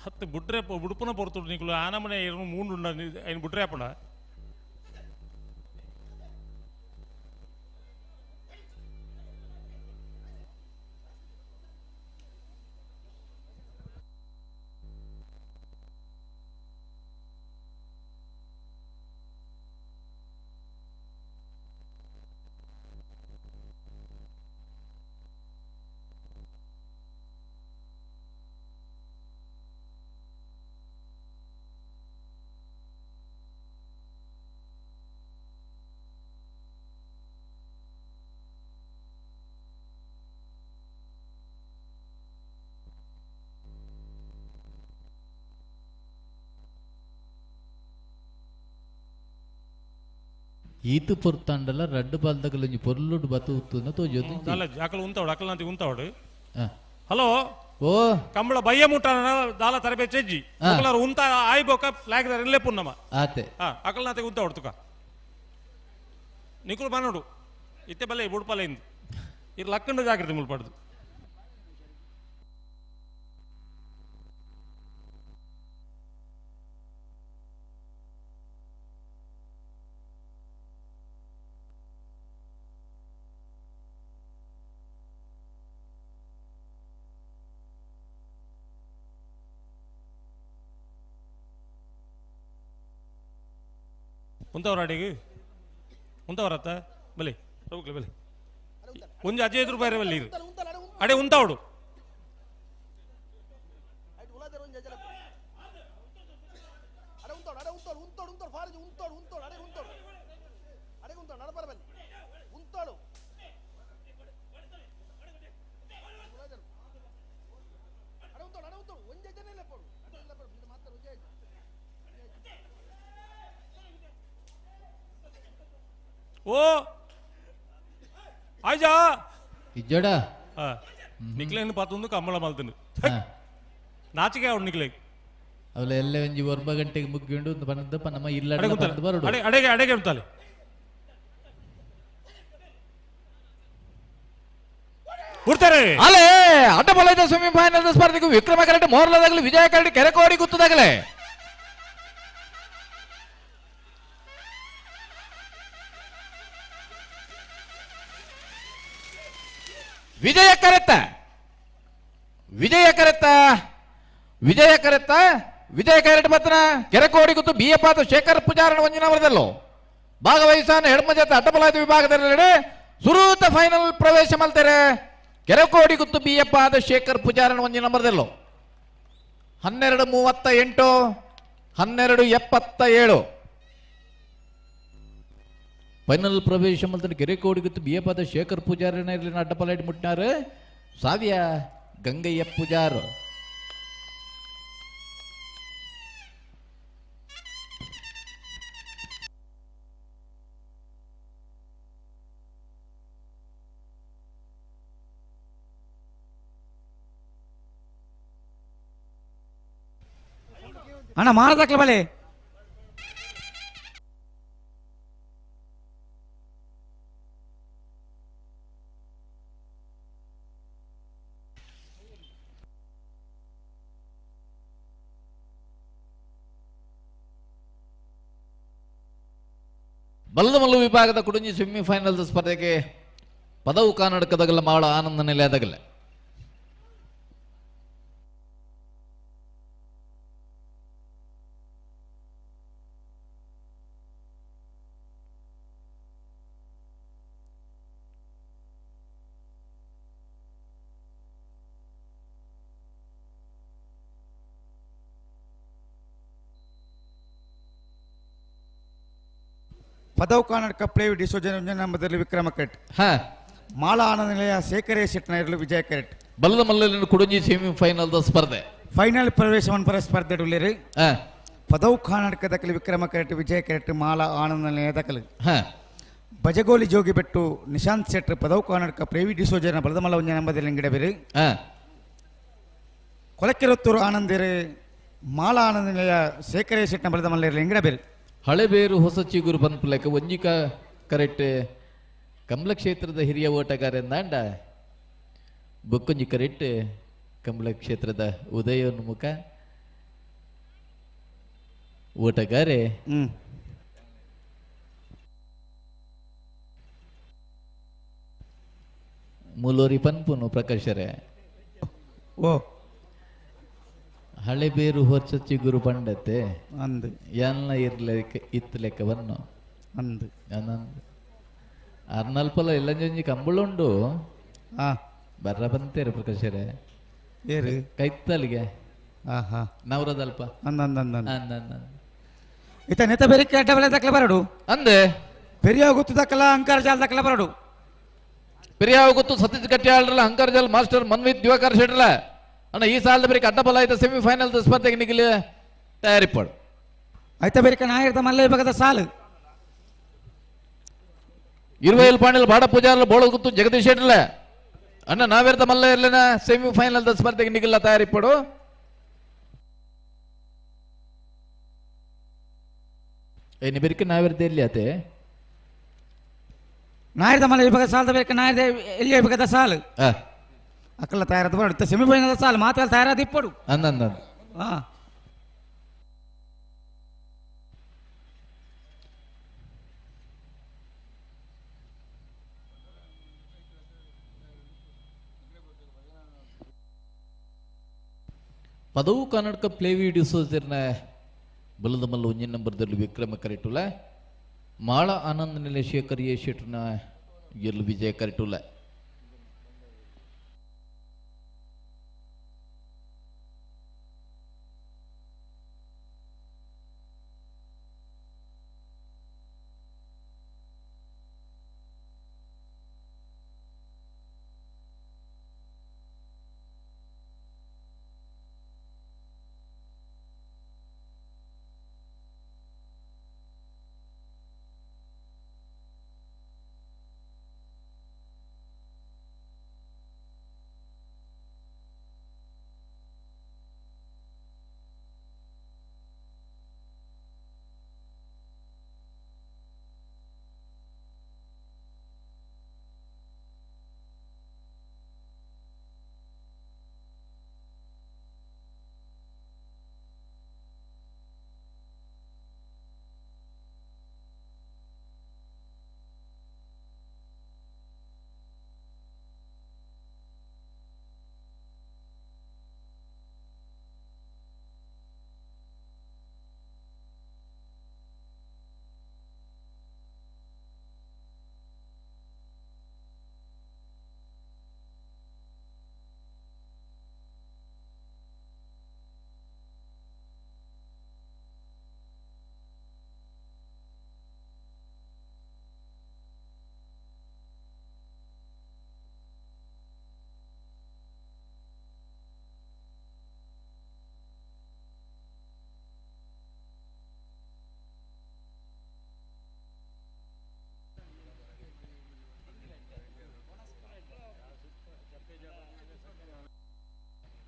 ಹತ್ತು ಬುಡ್ರೆ ಬುಡುಪುನ ಪೊರ್ತುಡು ನಿಕುಲು ಆನಮನೆ ಮೂಂಡು ಐನ್ ಬುಡ್ರೆ ಅಪ್ಪಣ ಈತು ಪೊರ್ತಾಂಡಲ ರಡ್ಡು ಬಾಲ್ದಗಲೊಂಜಿ ಪೊರ್ಲುಡು ಬತ್ತು ಉತ್ತುನ ತೋಜೊದು ಅಲ್ಲ ಅಕಲ್ ಉಂತವಡು ಅಕಲ್ ಅಂತಿ ಉಂತವಡು ಹಲೋ ಓ ಕಂಬಳ ಬಯ್ಯ ಮುಟ್ಟಾನ ದಾಲ ತರಬೆ ಚೆಜ್ಜಿ ಅಕಲರ ಉಂತ ಆಯ್ಬೋಕ ಫ್ಲಾಗ್ ದಾರ ಇಲ್ಲೇ ಪುನ್ನಮ ಆತೆ ಅಕಲ್ ನಾತೆ ಉಂತವಡು ತುಕ ನಿಕುಲು ಬನ್ನೋಡು ಇತ್ತೆ ಬಲ್ಲೆ ಬುಡ್ಪಲ್ಲ ಇಂದು ಇರ್ ಲಕ್ಕಂಡು ಜಾಗ್ರತೆ ಮುಲ್ಪಡ್ದು ಉಂತವ್ರ ಅಡಿಗೆ ಉಂತವರತ್ತ ಬಲಿ ಹೋಗ್ಲಿ ಬಲಿ ಒಂಜಿ ಅಜಯ್ ರೂಪಾಯಿ ಬಲ್ಲಿ ಇದು ಅಡೆ ಉಂತಾವಡು ಓ ಆಯ್ಜಾ ಇಜ್ಜಡ ನಿಕ್ಲೇನು ಪಾತೊಂದು ಕಂಬಳ ಮಲ್ತನು ನಾಚಿಕೆ ಅವಳು ನಿಕ್ಲೆ ಅವಳ ಎಲ್ಲ ಒಂಜಿ ಒಂಬ ಗಂಟೆಗೆ ಮುಗ್ಗಿಂಡು ಒಂದು ಬಂದಪ್ಪ ನಮ್ಮ ಇಲ್ಲ ಬರೋಡು ಅಡೆಗೆ ಅಡೆಗೆ ಉಂತಾಲೆ ಉಡ್ತಾರೆ ಅಲ್ಲೇ ಅಡ್ಡಬಲದ ಸೆಮಿಫೈನಲ್ ಸ್ಪರ್ಧೆಗೆ ವಿಕ್ರಮ ಕರಡಿ ಮೋರ್ಲದಾಗಲಿ ವಿಜಯ ಕರಡಿ ಕೆರೆಕೋಡಿ ಗುತ್ತದಾಗಲೇ ವಿಜಯ ಕರೆತ್ತ ವಿಜಯ ಕರೆತ್ತ ವಿಜಯ ಕರೆತ್ತ ವಿಜಯ ಕರೆಟ್ ಬತ್ತನ ಕೆರೆಕೋಡಿ ಗುತ್ತು ಬಿ ಎ ಪಾತ ಶೇಖರ್ ಪೂಜಾರಣ ವಂಜನವರದಲ್ಲೋ ಭಾಗವಹಿಸಾನ ಎಡಮ ಜೊತೆ ಅಡ್ಡಬಲಾದ ವಿಭಾಗದಲ್ಲಿ ಸುರೂತ ಫೈನಲ್ ಪ್ರವೇಶ ಮಲ್ತಾರೆ ಕೆರೆಕೋಡಿ ಗುತ್ತು ಬಿ ಎ ಪಾದ ಶೇಖರ್ ಪೂಜಾರಣ ಒಂಜಿನ ನಂಬರ್ದಲ್ಲೋ 12:38 12:77 ಫೈನಲ್ ಪ್ರವೇಶ ಮಲ್ತಾರೆ ಕೆರೆಕೋಡಿ ಗುತ್ತು ಬಿ ಎ ಪಾದ ಶೇಖರ್ ಪೂಜಾರಣ ಇರಲಿನ ಅಡ್ಡಪಲೈಟ್ ಮುಟ್ಟಿನಾರು ಸಾವಿಯ ಗಂಗಯ್ಯ ಪೂಜಾರ್. ಅಣ್ಣ ಮಾರದಾಕ್ಲ ಬಲೆ ಬಲ್ಲಮಲ್ಲು ವಿಭಾಗದ ಕುಡುಂಜಿ ಸೆಮಿಫೈನಲ್ ಸ್ಪರ್ಧೆಗೆ ಪದವು ಕರ್ನಾಟಕದಾಗಲ್ಲ ಮಾಳ ಆನಂದ ನೆಲೆಯಾದಾಗಲ್ಲ ಪದವು ಕರ್ನಾಟಕ ಪ್ಲೇವಿ ಡಿಸೋಜನ್ ನಂಬದಲ್ಲಿ ವಿಕ್ರಮ ಕರೆಟ್ ಮಾಳಾ ಆನಂದ ನಿಲಯ ಶೇಖರೇ ಶೆಟ್ನ ಇರಲು ವಿಜಯ ಕರೆಟ್ ಬಲ್ಲದ ಮಲ್ಲಲಿನ ಕುಡುಂಜಿ ಸೆಮಿಫೈನಲ್ ಸ್ಪರ್ಧೆ ಫೈನಲ್ ಪ್ರವೇಶವನ್ನು ಪರ ಸ್ಪರ್ಧೆ ಉಳ್ಳೇರಿ ಪದವು ಕರ್ನಾಟಕ ದಕಲಿ ವಿಕ್ರಮ ಕರೆಟ್ ವಿಜಯ ಕರೆಟ್ ಮಾಲಾ ಆನಂದ ನಿಲಯ ದಕಲು ಬಜಗೋಲಿ ಜೋಗಿಬೆಟ್ಟು ನಿಶಾಂತ್ ಶೆಟ್ರ್ ಪದವು ಕರ್ನಾಟಕ ಪ್ರೇವಿ ಡಿಸೋಜನ ಬಲದಮಲ್ಲ ಒಂಜ ನಂಬದಲ್ಲಿ ಗಿಡಬೇರಿ ಕೊಲಕೆರತ್ತೂರು ಆನಂದಿರು ಮಾಲಾ ಆನಂದ ನಿಲಯ ಶೇಖರೇ ಶೆಟ್ನ ಬಲದಮಲ್ಲ ಇರಲಿ ಇಂಗಿಡಬೇರಿ ಹಳೆಬೇರು ಹೊಸ ಚಿಗುರು ಪನ್ಪುಲೆಕ ಒಂಜಿಕ ಕರೆಕ್ಟ್ ಕಮಲ ಕ್ಷೇತ್ರದ ಹಿರಿಯ ಓಟಗಾರೆಂದಾಂಡ ಬೊಕ್ಕೊಂಜಿ ಕರೆಕ್ಟ್ ಕಮಲ ಕ್ಷೇತ್ರದ ಉದಯೋನ್ಮುಖ ಓಟಗಾರೆ ಮೂಲೋರಿ ಪನ್ಪುನು ಪ್ರಕಾಶರೇ ಓ ಹಳೆಬೇರು ಹೊಸ ಚಿಗುರು ಪಂಡತೆ ಅಂದು ಎಲ್ಲ ಇರ್ಲೆಕ್ಕ ಇತ್ತು ಬನ್ನು ಅಂದು ಅರ್ನಲ್ಪಲ ಎಲ್ಲಂಜೊಂಜಿ ಕಂಬಳುಂಡು ಬರ್ರ ಬಂತೇರು ಪ್ರಕಾಶರೇ ಏರು ಕೈತ್ತಲಿಗೆ ಆಹಾ ನವರದಲ್ಪ ಅಂದ ಅಂದ ಅಂದ ಅಂದ ಅಂದ ಇತ ನೆತ ಬೇರೆ ಕೇಟ ಬೆಲೆ ದಕ್ಕಲ ಬರಡು ಅಂದೆ ಪೆರಿಯ ಗೊತ್ತು ದಕ್ಕಲ ಅಂಕಾರ ಜಾಲ ದಕ್ಕಲ ಬರಡು ಪೆರಿಯಾವ ಗೊತ್ತು ಸತೀಶ್ ಗಟ್ಟಿಯಾಳ್ರಲ್ಲ ಅಂಕರ್ ಜಾಲ್ ಮಾಸ್ಟರ್ ಮನ್ವಿತ್ ದಿವಾಕರ್ ಶೆಟ್ರಲ್ಲ ಅಣ್ಣ ಈ ಸಾಲದ ಬೇರೆ ಅಡ್ಡಬಲ ಆಯ್ತ ಸೆಮಿಫೈನಲ್ ಸ್ಪರ್ಧೆಗೆ ನಿಗಿಲಿ ತಯಾರಿಪಾಡು ಆಯ್ತ ಬೇರೆ ನಾಯಿರ್ದ ಮಲ್ಲ ವಿಭಾಗದ ಸಾಲು ಇರುವೈಲ್ ಪಾಂಡಿಲ್ ಬಾಡ ಪೂಜಾರ್ಲ ಬೋಳ ಗೊತ್ತು ಜಗದೀಶ್ ಶೆಟ್ರಲ್ಲ ಅಣ್ಣ ನಾವೇರ್ದ ಮಲ್ಲ ಇರ್ಲಿನ ಸೆಮಿಫೈನಲ್ ಸ್ಪರ್ಧೆಗೆ ನಿಗಿಲ್ಲ ತಯಾರಿಪಾಡು ಏನು ಬೇರೆ ನಾವೇರ್ದ ಎಲ್ಲಿ ಆತೆ ನಾಯಿರ್ದ ಮಲ್ಲ ವಿಭಾಗದ ಸಾಲದ ಬೇರೆ ನಾಯಿರ್ದ ಎಲ್ಲಿ ವಿಭಾಗದ ಸಾಲು ಅಕ್ಕಲ ತಯಾರದ ಬರಡು ಸೆಮಿಫೈನಲ್ ಸಾಲು ಮಾತ್ರ ತಯಾರಾದ ಇಪ್ಪಡು ಅಂದ ಅಂದ ಹಾ ಪದವು ಕರ್ನಾಟಕ ಪ್ಲೇವಿ ಡಿಸೋಜರ್ನ ಬಲದ ಮಲ್ಲ ಒಂಜಿನ ನಂಬರ್ದಲ್ಲಿ ವಿಕ್ರಮ ಕರೆಟುಲ ಮಾಳ ಆನಂದ ನಿಲೆ ಶೇಖರ್ ಎ ಶೆಟ್ರನ ಗೆಲ್ಲು ವಿಜಯ ಕರೆಟುಲ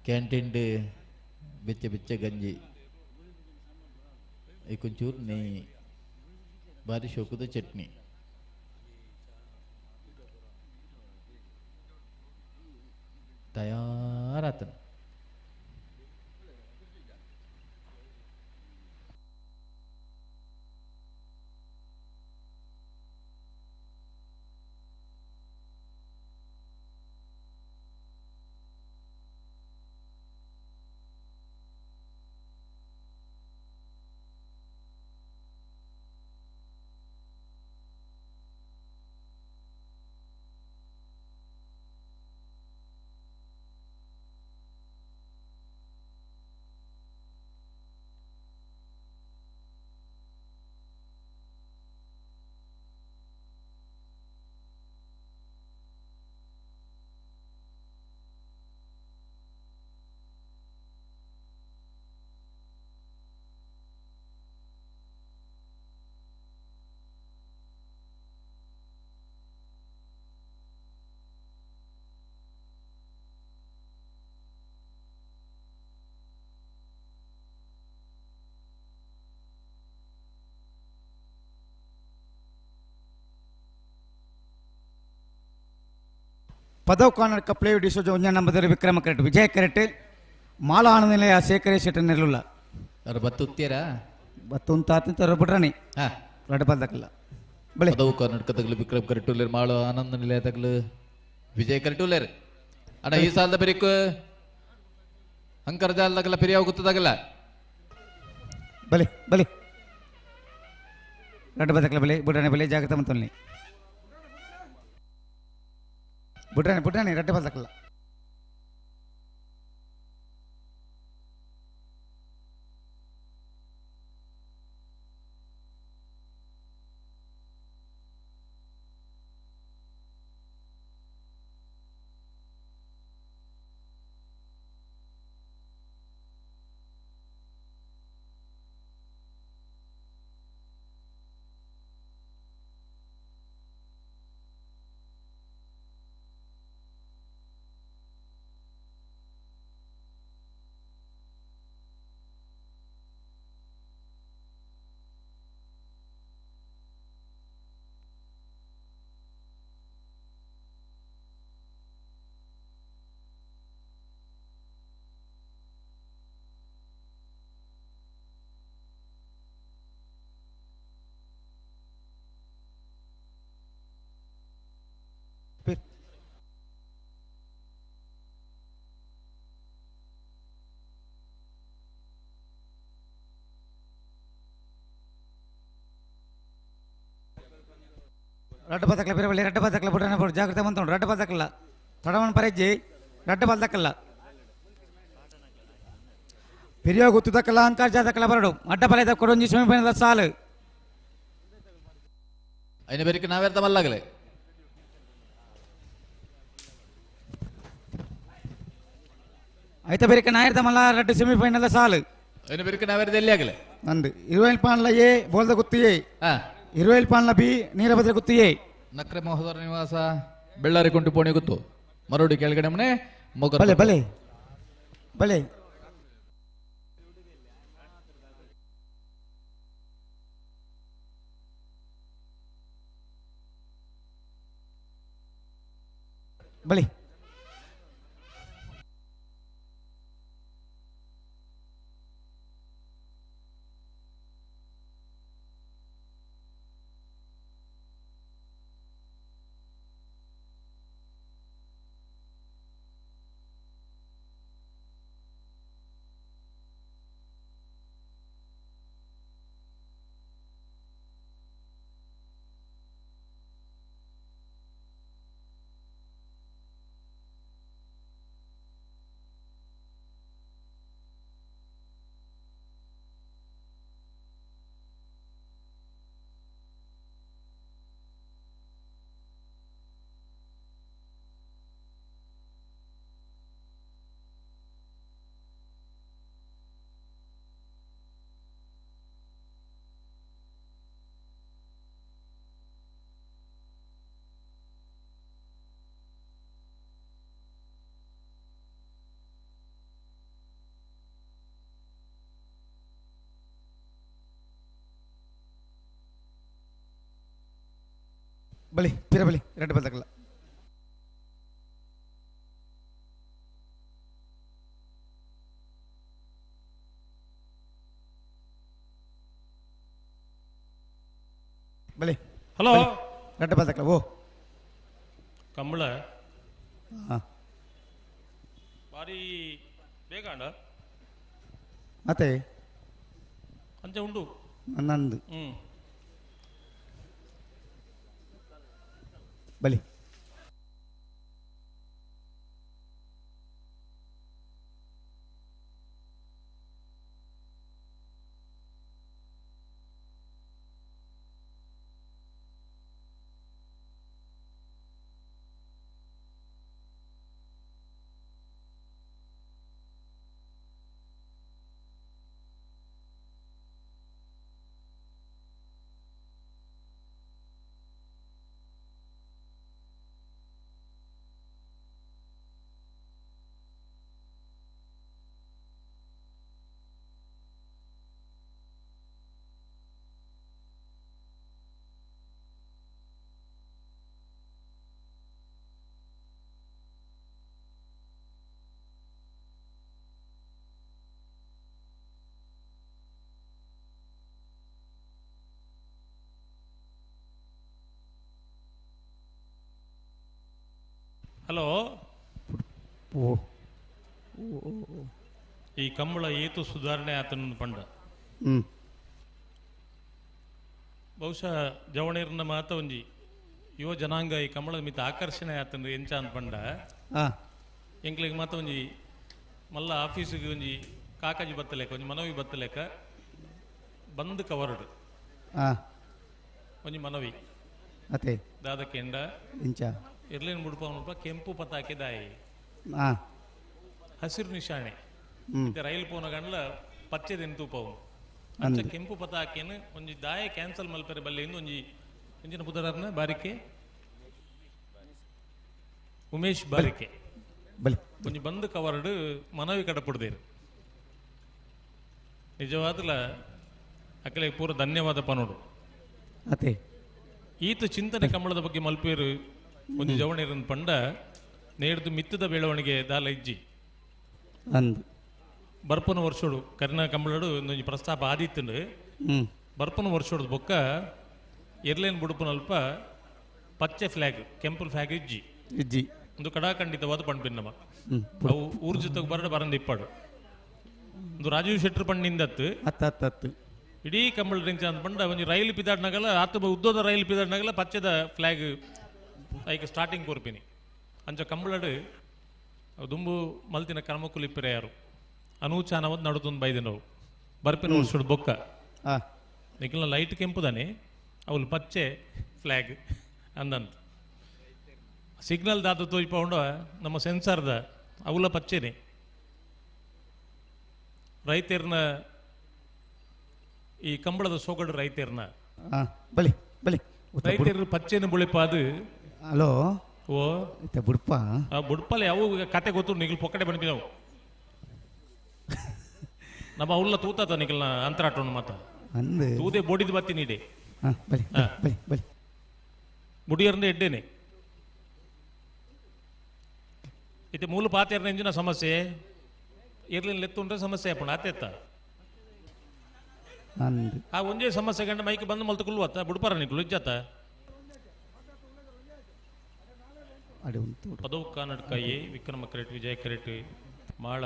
ಕ್ಯಾಂಟೀನ್ ಬೆಚ್ಚ ಬೆಚ್ಚ ಗಂಜಿ ಐಕೊಂಚೂರು ನೆಯ್ಯಿ ಬಾರಿ ಶೋಕುದ ಚಟ್ನಿ ತಯಾರಾತನ. ಪದವ್ ಕಾರ್ನರ್ ಕಪ್ಲೆ ಡಿಸೋಜ ಒಂಜ ನಂಬರ್ ವಿಕ್ರಮ ಕರೆಕ್ಟ್ ವಿಜಯ ಕರೆಕ್ಟ್ ಮಾಲ ಆನಂದ ನಿಲಯ ಶೇಖರೇ ಶೆಟ್ಟರ್ ನೆರಳುಲ್ಲ ಅವ್ರು ಬತ್ತುತ್ತೀರಾ ಬತ್ತುಂತಾತಿಂತ ಬಿಡ್ರಾಣಿ ಹಾ ರಡ್ಡ ಪದಕಲ್ಲ ಬಳೆ ಪದವು ಕರ್ನಾಟಕ ವಿಕ್ರಮ್ ಕರೆಟುಲೇರ್ ಮಾಳು ಆನಂದ ನಿಲಯ ತಗಲು ವಿಜಯ್ ಕರೆಟುಲೇರ್ ಅಣ್ಣ ಈ ಸಾಲದ ಬೆರಿಕ್ ಅಂಕರ್ ಜಾಲದಾಗಲ್ಲ ಪಿರಿಯಾವ ಗೊತ್ತದಾಗಲ್ಲ ಬಲೆ ಬಲೆ ರಡ್ಡ ಬದಕಲ ಬಲೆ ಬುಡ್ರಾಣಿ ಬಲೆ ಜಾಗ್ರತೆ ಮಂತೊಲ್ಲಿ ಬುಡ್ರಾಣಿ ಬುಡ್ರಾಣಿ ರಡ್ಡ ಬದಕಲ್ಲ ರಡ್ಡ ಪದಕಲ ಬಿರಬಲ್ಲಿ ರಡ್ಡ ಪದಕಲ ಬುಡ್ರಾಣಿ ಬುಡ್ ಜಾಗ್ರತೆ ಮಂತೊಂಡು ರಡ್ಡ ಪದಕಲ್ಲ ತಡವನ್ ಪರೆಜ್ಜಿ ರಡ್ಡ ಪದಕಲ್ಲ ಪಿರಿಯ ಗೊತ್ತದಕ್ಕಲ್ಲ ಅಂಕಾರ ಜಾತಕಲ್ಲ ಬರಡು ಅಡ್ಡ ಪಲೆದ ಕೊಡೊಂಜಿ ಸಮೀಪದ ಸಾಲು అయిన ಬೆರಿಕ್ ನಾವೇರ್ದ ಮಲ್ಲಾಗಲೆ ಐತ ಬೆರಿಕ ನಾಯರ್ದ ಮಲ್ಲ ರಡ್ಡು ಸೆಮಿಫೈನಲ್ ಸಾಲು అయిన ಬೆರಿಕ್ ನಾವೇರ್ದ ಎಲ್ಲಿ ಆಗಲೆ ನಂದು ಇರುವೈಲ್ ಪಾನ್ಲ ಎ ಬೋಲ್ದ ಗುತ್ತಿ ಎ ಇರುವೈಲ್ ಪಾನ್ಲ ಬಿ ನೀರಭದ್ರ ಗುತ್ತಿ ಎ ನಕ್ರೆ ಮಹೋದರ ನಿವಾಸ ಬೆಳ್ಳಾರಿ ಕುಂಟು ಪೋಣಿ ಗೊತ್ತು ಮರೋಡಿ ಕೆಳಗಡೆ ಮನೆ ಮೊಗರ್ ಬಲೆ ಬಲೆ ಬಲೆ ಬಲೆ ಬಲಿ ಪಿರ ಬಲಿ ಎರಡು ಬದಕಲ್ಲ ಬಲಿ. ಹಲೋ. ಎರಡು ಬದಕಲ್ಲ ಓ ಕಂಬಳ ಹಾ ಬಾರಿ ಬೇಗ ಅಣ್ಣ ಮತ್ತೆ ಅಂಚೆ ಉಂಡು ನಂದು ಹ್ಮ್ ಬಲಿ ಹಲೋ. ಓ ಈ ಕಂಬಳ ಏತು ಸುಧಾರಣೆ ಆತನ ಪಂಡ ಬಹುಶಃ ಜವಣೀರ್ನ ಮಾತ ಒಂಜಿ ಯುವ ಜನಾಂಗ ಈ ಕಂಬಳದ ಮಿತ್ತ ಆಕರ್ಷಣೆ ಆತನ ಎಂಚ ಅಂತ ಪಂಡ ಎಂಕ್ಲಿಗೆ ಮಾತ ಒಂಜಿ ಮಲ್ಲ ಆಫೀಸಿಗೆ ಒಂಜಿ ಕಾಕಾಜಿ ಬತ್ತಲೇಕ ಒಂಜಿ ಮನವಿ ಬತ್ತಲೇಕ ಬಂದ್ ಕವರ್ಡ್ ಒಂಜಿ ಮನವಿ ಅತೆ ದಾದ ಕೆಂಡ ಇಂಚ ಇರ್ಲೇನು ಮುಡುಪ ಕೆಂಪು ಪತಾಕೆ ದಾಯಿ ಹಸಿರು ನಿಶಾನೆ ರೈಲ್ ಪೋನ ಗಂಡ್ಲ ಪಚ್ಚೆ ತೂಪವು ಅಂಚ ಕೆಂಪು ಪತಾಕೆನು ಒಂಜಿ ದಾಯ ಕ್ಯಾನ್ಸಲ್ ಮಲ್ಪೆರೆ ಬಲ್ಲೆ ಇಂದು ಒಂಜಿ ಒಂಜಿನ ಪುದರನ ಬಾರಿಕೆ ಉಮೇಶ್ ಬಾರಿಕೆ ಒಂಜಿ ಬಂದ್ ಕವರ್ಡ್ ಮನವಿ ಕಡಪುಡ್ದೇರು ನಿಜವಾದಲ ಅಕಲೆ ಪೂರ ಧನ್ಯವಾದ ಪನೋಡು ಅತೆ ಈತ ಚಿಂತನೆ ಕಂಬಳದ ಬಗ್ಗೆ ಮಲ್ಪೇರು ಒಂದು ಜವಣಿರನ್ ಪಂಡ ನೇಡ್ದು ಮಿತ್ತದ ಬೆಳವಣಿಗೆ ದಾಲ ಇಜ್ಜಿ ಅಂದು ಬರ್ಪನ ವರ್ಷೋಡು ಕರಿನ ಕಂಬಳಡು ಒಂದೊಂಜಿ ಪ್ರಸ್ತಾಪ ಆದಿತ್ತಂಡು ಬರ್ಪನ ವರ್ಷೋಡು ಬೊಕ್ಕ ಎರ್ಲೇನ್ ಬುಡುಪನಲ್ಪ ಪಚ್ಚೆ ಫ್ಲಾಗ್ ಕೆಂಪು ಫ್ಲಾಗ್ ಇಜ್ಜಿ ಇಜ್ಜಿ ಒಂದು ಕಡಾಖಂಡಿತವಾದ ಪಂಪಿನ್ನಮ ಅವು ಊರ್ಜಿತಕ್ಕೆ ಬರಡ ಬರಂದ ಇಪ್ಪಾಡು ಒಂದು ರಾಜೀವ್ ಶೆಟ್ಟರ್ ಪಂಡಿಂದತ್ತು ಹತ್ತು ಇಡೀ ಕಂಬಳ ರಿಂಚ ಅಂತ ಪಂಡ ಒಂಜಿ ರೈಲು ಪಿದಾಡ್ನಾಗಲ ಆತ ಉದ್ದದ ರೈಲು ಪಿದಾಡ್ನಾಗಲ ಪಚ್ಚೆದ ಫ್ಲಾಗ್ ಐಕ್ ಸ್ಟಾರ್ಟಿಂಗ್ ಕೊರ್ಪಿನಿ ಅಂಚ ಕಂಬಳಡು ದುಂಬು ಮಲ್ತಿನ ಕರ್ಮಕುಲಿಪ್ಪಿರ ಯಾರು ಅನೂಚಾನವದ್ ನಡುತೊಂದು ಬೈದಿನವು ಬರ್ಪಿನ ವರ್ಷಡು ಬೊಕ್ಕ ನಿಖಿಲ್ನ ಲೈಟ್ ಕೆಂಪುದಾನೆ ಅವಳು ಪಚ್ಚೆ ಫ್ಲಾಗ್ ಅಂದಂತ ಸಿಗ್ನಲ್ ದಾದ ತೋಯ್ಪೌಂಡ ನಮ್ಮ ಸೆನ್ಸಾರ್ದ ಅವಲ ಪಚ್ಚೆನೆ ರೈತರ್ನ ಈ ಕಂಬಳದ ಸೊಗಡು ರೈತರ್ನ ಬಲಿ ಬಲಿ ರೈತರು ಪಚ್ಚೆನ ಬುಳಿಪಾದು ಹಲೋ ಓ ಇತ್ತ ಬುಡ್ಪ ಆ ಬುಡ್ಪಲೆ ಅವು ಕತೆ ಗೊತ್ತು ನಿಗಲ್ ಪೊಕ್ಕಡೆ ಬಂದ್ಬಿದವು ನಮ್ಮ ಅವಲ್ಲ ತೂತಾತ ನಿಗಲ್ನ ಅಂತರಾಟೋಣ ಮಾತ ಅಂದು ತೂದೆ ಬೋಡಿದ ಬತ್ತಿ ನೀಡೆ ಬಲಿ ಬಲಿ ಬಲಿ ಮುಡಿಯರ್ನ ಎಡ್ಡೇನೆ ಇತ್ತೆ ಮೂಲ ಪಾತೆರ್ನ ಇಂಜಿನ ಸಮಸ್ಯೆ ಇರ್ಲಿನ ಲೆತ್ತುಂಡ್ರೆ ಸಮಸ್ಯೆ ಅಪ್ಪಣ ಆತೆತ್ತ ಅಂದು ಆ ಒಂದೇ ಸಮಸ್ಯೆ ಗಂಡ ಮೈಕ್ ಬಂದು ಮಲ್ತು ಕುಲ್ವತ್ತ ಬುಡ್ಪಾರ ನಿಕ್ಲು ಇಜ್ಜಾತ ಪದವು ಕರ್ನಾಟಕ ಎ ವಿಕ್ರಮ ಕ್ರೆಟ್ ವಿಜಯ ಕ್ರೆಟ್ ಮಾಳ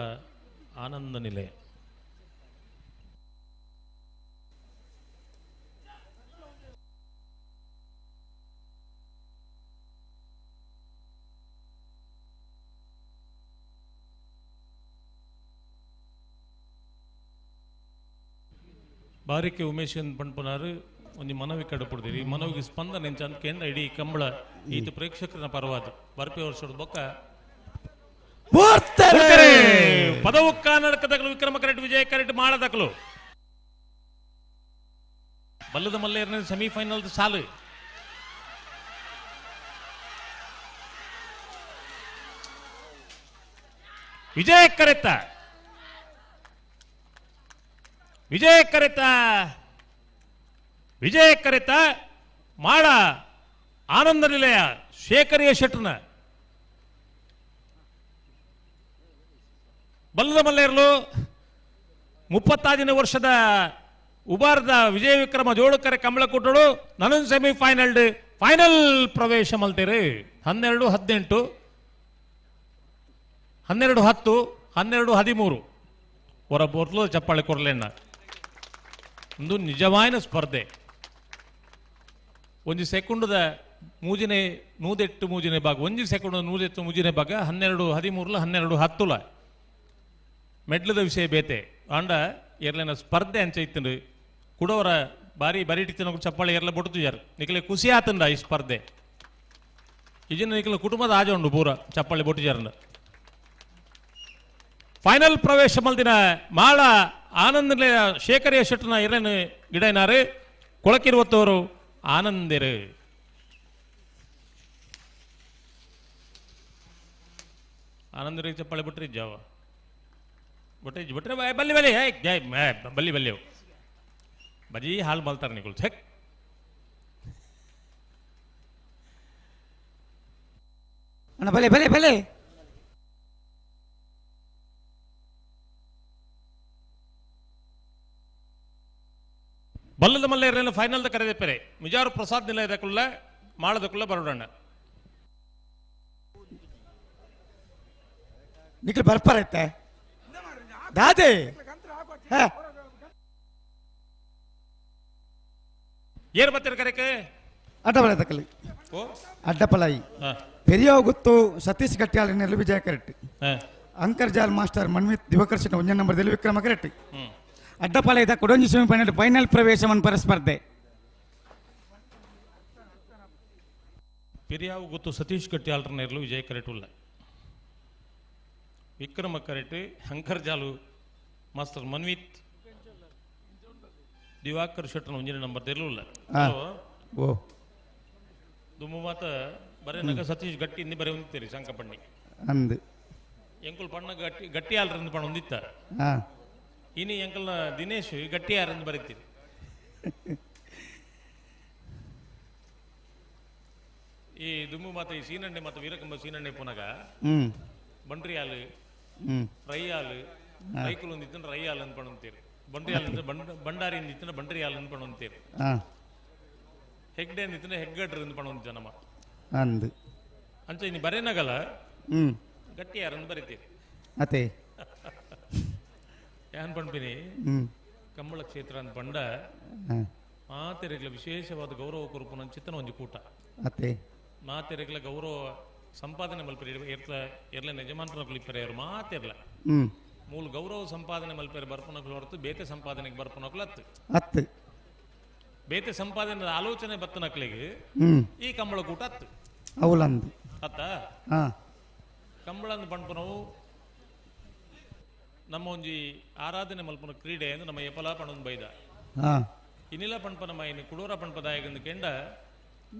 ಆನಂದ ನಿಲಯ ಬಾರಿಕೆ ಉಮೇಶ್ ಪಣ್ಪುನಾರು ಒಂಜಿ ಮನವಿ ಕಡಪುಡ್ದಿರಿ ಮನವಿಗೆ ಸ್ಪಂದನೆ ಎಂಚ ಅಂತ ಕೇಂದ್ರ ಇಡೀ ಕಂಬಳ ಈತ ಪ್ರೇಕ್ಷಕರನ ಪರವಾದ ಬರ್ಪೆ ವರ್ಷದ ಬೊಕ್ಕ ಪದವು ಕರ್ನಾಟಕದಕಲು ವಿಕ್ರಮ ಕರೆಟ್ ವಿಜಯ ಕರೆಟ್ ಮಾಳದಕಲು ಬಲ್ಲದ ಮಲ್ಲೇರ್ನ ಸೆಮಿಫೈನಲ್ ಸಾಲು ವಿಜಯ ಕರೆತ ವಿಜಯ ಕರೆತ ವಿಜಯ ಕರೆತ ಮಾಳ ಆನಂದ ನಿಲಯ ಶೇಖರಿಯ ಶೆಟ್ನ ಬಲ್ಲದ ಮಲ್ಲೇರ್ಲು 35ನೇ ವರ್ಷದ ಉಬಾರದ ವಿಜಯ ವಿಕ್ರಮ ಜೋಡುಕರೆ ಕಂಬಳಕೂಟಳು ನನೊಂದು ಸೆಮಿಫೈನಲ್ ಫೈನಲ್ ಪ್ರವೇಶ ಮಲ್ತೇರು 12 18 12 10 12 13 ಹೊರ ಬೋರ್ಲು ಚಪ್ಪಾಳೆ ಕೊರಲೆಣ್ಣ. ಒಂದು ನಿಜವಾದ ಸ್ಪರ್ಧೆ. ಒಂದು ಸೆಕೆಂಡದ ಮೂಜಿನೆ ನೂದೆಟ್ಟು ಮೂಜಿನೆ ಭಾಗ, ಒಂದು ಸೆಕೆಂಡ್ ನೂದೆಟ್ಟು ಮೂಜಿನೆ ಭಾಗ 12 13 12 10 ಮೆಡ್ಲದ ವಿಷಯ ಬೇತೆ ಆಂಡ ಎರ್ಲೆನ ಸ್ಪರ್ಧೆ ಅಂಚ ಇತ್ತು ಕುಡವರ ಬಾರಿ ಬರೀಟಿತ್ತಿನ ಚಪ್ಪಾಳೆ ಎರ್ಲ ಬೊಡ್ತುಜಾರು ನಿಕಲೆ ಖುಷಿ ಆತಂಡ ಈ ಸ್ಪರ್ಧೆ. ಇಜಿನ ನಿಕಲ ಕುಟುಂಬದ ಆಜ ಉಂಡು ಪೂರ ಚಪ್ಪಾಳೆ ಬೊಟ್ಟುಜಾರಂಡ. ಫೈನಲ್ ಪ್ರವೇಶ ಮಲ್ದಿನ ಮಾಳ ಆನಂದ ಶೇಖರಿಯ ಶೆಟ್ಟನ ಇರನು ಗಿಡನಾರು ಕೊಳಕಿರುವತ್ತವರು ಆನಂದಿರು. ಆನಂದರಿಗೆ ಚಪ್ಪಾಳೆ ಬಿಟ್ರಿ ಜಾವ ಬಿಟ್ರಿ ಬಿಟ್ರೆ ಬಲ್ಲಿ ಬಲ್ಲಿ ಜೈ ಬಲ್ಲಿ ಬಲ್ಲಿ ಬಜಿ ಹಾಲು ಮಲ್ತಾರೆ ನಿಗಳು ಛಕ್. ಅಣ್ಣ ಬಲೆ ಬಲೆ ಬಲೆ ಬಲ್ಲದ ಮಲ್ಲೇರನ್ನ ಫೈನಲ್ ಕರೆದೆಪ್ಪರೆ ಮಿಜಾರು ಪ್ರಸಾದ್ ನಿಲಯದಕ್ಕುಲ್ಲ ಮಾಳದಕ್ಕುಲ್ಲ ಬರೋಡಣ್ಣ. ನಿಖಿಲ್ ಬರ್ಪಾರೈತೆ ದಾದೆ ಏರ್ ಬರ್ತೀರ ಕರೆಕೆ ಅಡ್ಡಪಲಾಯಿ ತಕ್ಕಲಿ ಅಡ್ಡಪಲಾಯಿ ಪೆರಿಯ ಗುತ್ತು ಸತೀಶ್ ಗಟ್ಟಿಯಾಳ ನೆಲ್ಲು ವಿಜಯ ಕರೆಕ್ಟ್ ಅಂಕರ್ಜಾಲ್ ಮಾಸ್ಟರ್ ಮನ್ವಿತ್ ದಿವಕರ್ ಶೆಟ್ಟಿ ಒಂಜ ನಂಬರ್ ದೆಲು ವಿಕ್ರಮ ಕರೆಕ್ಟ್ ಅಡ್ಡಪಾಲಯದ ಕೊಡೊಂಜಿ ಸೆಮಿಫೈನಲ್ ಫೈನಲ್ ಪ್ರವೇಶ ಮನ್ಪರ ಸ್ಪರ್ಧೆ. ಪೆರಿಯಾವು ಗೊತ್ತು ಸತೀಶ್ ಗಟ್ಟಿಯಾಳ್ರ ನೆರಳು ವಿಜಯ ಕರೆಕ್ಟ್ ಉಲ್ಲ ವಿಕ್ರಮ ಕರೆಕ್ಟ್ ಅಂಕರ್ಜಾಲು ಮಾಸ್ಟರ್ ಮನ್ವಿತ್ ದಿವಾಕರ್ ಶೆಟ್ಟನ ಒಂಜಿನ ನಂಬರ್ ತೆರಲಿಲ್ಲ. ಓ ದುಮ್ಮು ಮಾತ ಬರೇ ನಗ ಸತೀಶ್ ಗಟ್ಟಿ ಇಂದಿ ಬರೇ ಹೊಂದಿತ್ತೀರಿ ಶಂಕಪಣ್ಣಿ ಅಂದು ಎಂಕುಲ್ ಪಣ್ಣ ಗಟ್ಟಿ ಗಟ್ಟಿ ಆಲ್ರಂದು ಪಣ್ಣ ಹೊಂದಿತ್ತ ಇನಿ ಎಂಕಲ್ನ ದಿನೇಶ್ ಗಟ್ಟಿ ಯಾರಂದು ಬರೀತೀರಿ. ಈ ದುಮ್ಮು ಮಾತ ಈ ಸೀನಣ್ಣೆ ಮತ್ತು ವೀರಕಂಬ ಸೀನಣ್ಣೆ ಪುನಗ ಬಂಡ್ರಿ ಹಾಲು ರೈ ಹಾಲು ರೈಕುಲು ಹೊಂದಿತ್ತು ರೈ ಹಾಲು ಅಂತ ಪಣ್ಣ ಬಂಡ್ರಿ ಹಾಲು ಅಂದ್ರೆ ಬಂಡಾರಿ ಅಂದಿತ್ತು ಬಂಡ್ರಿ ಹಾಲು ಅಂತ ಪಣ್ಣ ಹೆಗ್ಡೆ ಅಂದಿತ್ತು ಹೆಗ್ಗಡ್ರ ಅಂತ ಪಣ್ಣ ನಮ್ಮ ಅಂದು ಅಂಚ ಇನ್ನು ಬರೇನಾಗಲ್ಲ ಗಟ್ಟಿ ಯಾರಂದು ಬರೀತೀರಿ. ಅದೇ ಏನ್ ಪಣ್ಪಿನಿ ಕಂಬಳ ಕ್ಷೇತ್ರ ಅಂತ ಪಂಡ ಮಾತೆರೆಗ್ಲ ವಿಶೇಷವಾದ ಗೌರವ ಕೊರಪುನ ಚಿತ್ತನ ಒಂಜಿ ಕೂಟ ಮಾತೆರೆಗ್ಲ ಗೌರವ ಸಂಪಾದನೆ ಮಲ್ಪರಿ ಎರ್ಲ ಎರ್ಲ ಯಜಮಾನ್ರನಕುಲು ಇಪ್ಪರೆ ಅವರು ಮಾತೆರ್ಲ ಮೂಲ ಗೌರವ ಸಂಪಾದನೆ ಮಲ್ಪರೆ ಬರ್ಪನಕುಲು ಹೊರತು ಬೇತೆ ಸಂಪಾದನೆಗೆ ಬರ್ಪನಕುಲು ಅತ್ತು ಅತ್ತು ಬೇತೆ ಸಂಪಾದನೆ ಆಲೋಚನೆ ಬತ್ತನಕ್ಲಿಗೆ ಈ ಕಂಬಳ ಕೂಟ ಅತ್ತು ಅವಲಂದು ಅತ್ತ ಕಂಬಳ ಅಂದ್ ಪಣ್ಪನವು ನಮ್ಮ ಒಂಜಿ ಆರಾಧನೆ ಮಲ್ಪನ ಕ್ರೀಡೆ ಅಂದ್ರೆ ನಮ್ಮ ಎಪಲ ಪಣೊಂದು ಬೈದ ಇನಿಲ ಪಣ್ಪನ ಮಾಯಿನ ಕುಡೋರ ಪಣ್ಪದಾಯಗಂದು ಕೆಂಡ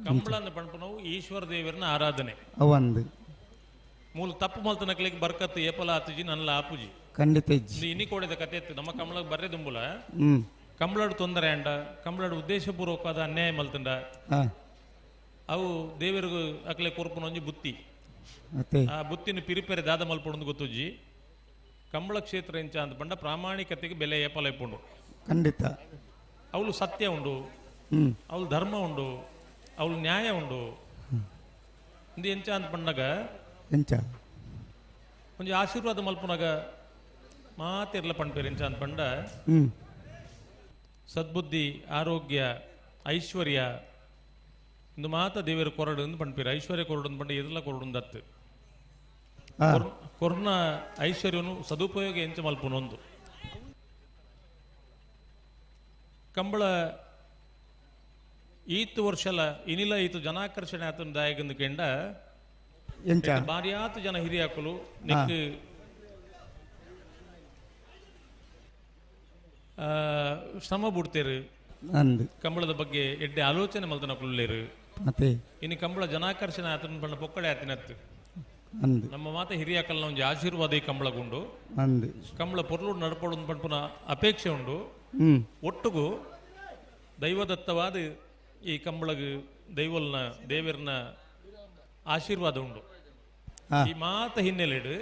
ಕಂಬಳ ಅಂದ ಪಣ್ಪನವು ಈಶ್ವರ ದೇವರನ್ನ ಆರಾಧನೆ ಅವಂದು ಮೂಲ ತಪ್ಪು ಮಲ್ತನಕ್ಲಿಗೆ ಬರ್ಕತ್ತು ಏಪಲ ಆತುಜಿ ನನ್ಲ ಆಪುಜಿ ಖಂಡಿತ ಇನಿ ಕೋಡಿದ ಕತೆ ಇತ್ತು ನಮ್ಮ ಕಂಬಳ ಬರ್ರೆ ದುಂಬುಲ ಕಂಬಳಡು ತೊಂದರೆ ಅಂಡ ಕಂಬಳಡು ಉದ್ದೇಶಪೂರ್ವಕವಾದ ಅನ್ಯಾಯ ಮಲ್ತಂಡ ಅವು ದೇವರಿಗೂ ಅಕ್ಲೆ ಕೊರ್ಪುನ ಒಂಜಿ ಬುತ್ತಿ ಆ ಬುತ್ತಿನ ಪಿರಿಪೆರೆ ದಾದ ಮಲ್ಪೊಂದು ಗೊತ್ತುಜ್ಜಿ ಕಂಬಳ ಕ್ಷೇತ್ರ ಎಂಚ ಅಂತ ಪಂಡ ಪ್ರಾಮಾಣಿಕತೆಗೆ ಬೆಲೆ ಏಪಲ ಇಪ್ಪುಂಡು ಖಂಡಿತ ಅವಳು ಸತ್ಯ ಉಂಡು ಅವಳು ಧರ್ಮ ಉಂಡು ಅವಳು ನ್ಯಾಯ ಉಂಡು ಇಂದು ಎಂಚ ಅಂತ ಪಂಡಾಗ ಎಂಚ ಒಂಜಿ ಆಶೀರ್ವಾದ ಮಲ್ಪುನಾಗ ಮಾತಿರ್ಲ ಪಣ್ಪೇರು ಎಂಚ ಅಂತ ಪಂಡ ಸದ್ಬುದ್ಧಿ ಆರೋಗ್ಯ ಐಶ್ವರ್ಯ ಇಂದು ಮಾತ ದೇವರು ಕೊರಡು ಎಂದು ಪಣ್ಪೇರು ಐಶ್ವರ್ಯ ಕೊರಡು ಅಂತ ಪಂಡ ಎದುಲ ಕೊರಡು ದತ್ತು ಕೊರ್ನ ಐಶ್ವರ್ಯನು ಸದುಪಯೋಗ ಎಂಚ ಮಲ್ಪುನೊಂದು ಕಂಬಳ ಈತ್ ವರ್ಷಲ ಇನಿಲ ಈತು ಜನಾಕರ್ಷಣೆ ಆತನ ದಾಯಕಂದು ಕೆಂಡ ಬಾರಿಯಾತು ಜನ ಹಿರಿಯಾಕಲು ನಿಕ್ ಶ್ರಮ ಬಿಡ್ತೇರು ಕಂಬಳದ ಬಗ್ಗೆ ಎಡ್ಡೆ ಆಲೋಚನೆ ಮಲ್ತನ ಕುಳ್ಳೇರು ಇನ್ನು ಕಂಬಳ ಜನಾಕರ್ಷಣೆ ಆತನ ಬಣ್ಣ ಪೊಕ್ಕಡೆ ಆತಿನತ್ತು ನಮ್ಮ ಮಾತ ಹಿರಿಯಾಕಲ್ನ ಒಂಜಿ ಆಶೀರ್ವಾದ ಈ ಕಂಬಳಗುಂಡು ಕಂಬಳ ಪೊರ್ಲು ನಡ್ಪೊಡು ಪಂಪುನ ಅಪೇಕ್ಷೆ ಉಂಡು ಒಟ್ಟುಗು ದೈವದತ್ತವಾದ ಈ ಕಂಬಳಗು ದೈವಲ್ನ ದೇವರ್ನ ಆಶೀರ್ವಾದ ಉಂಡು. ಈ ಮಾತ ಹಿನ್ನೆಲೆಡ್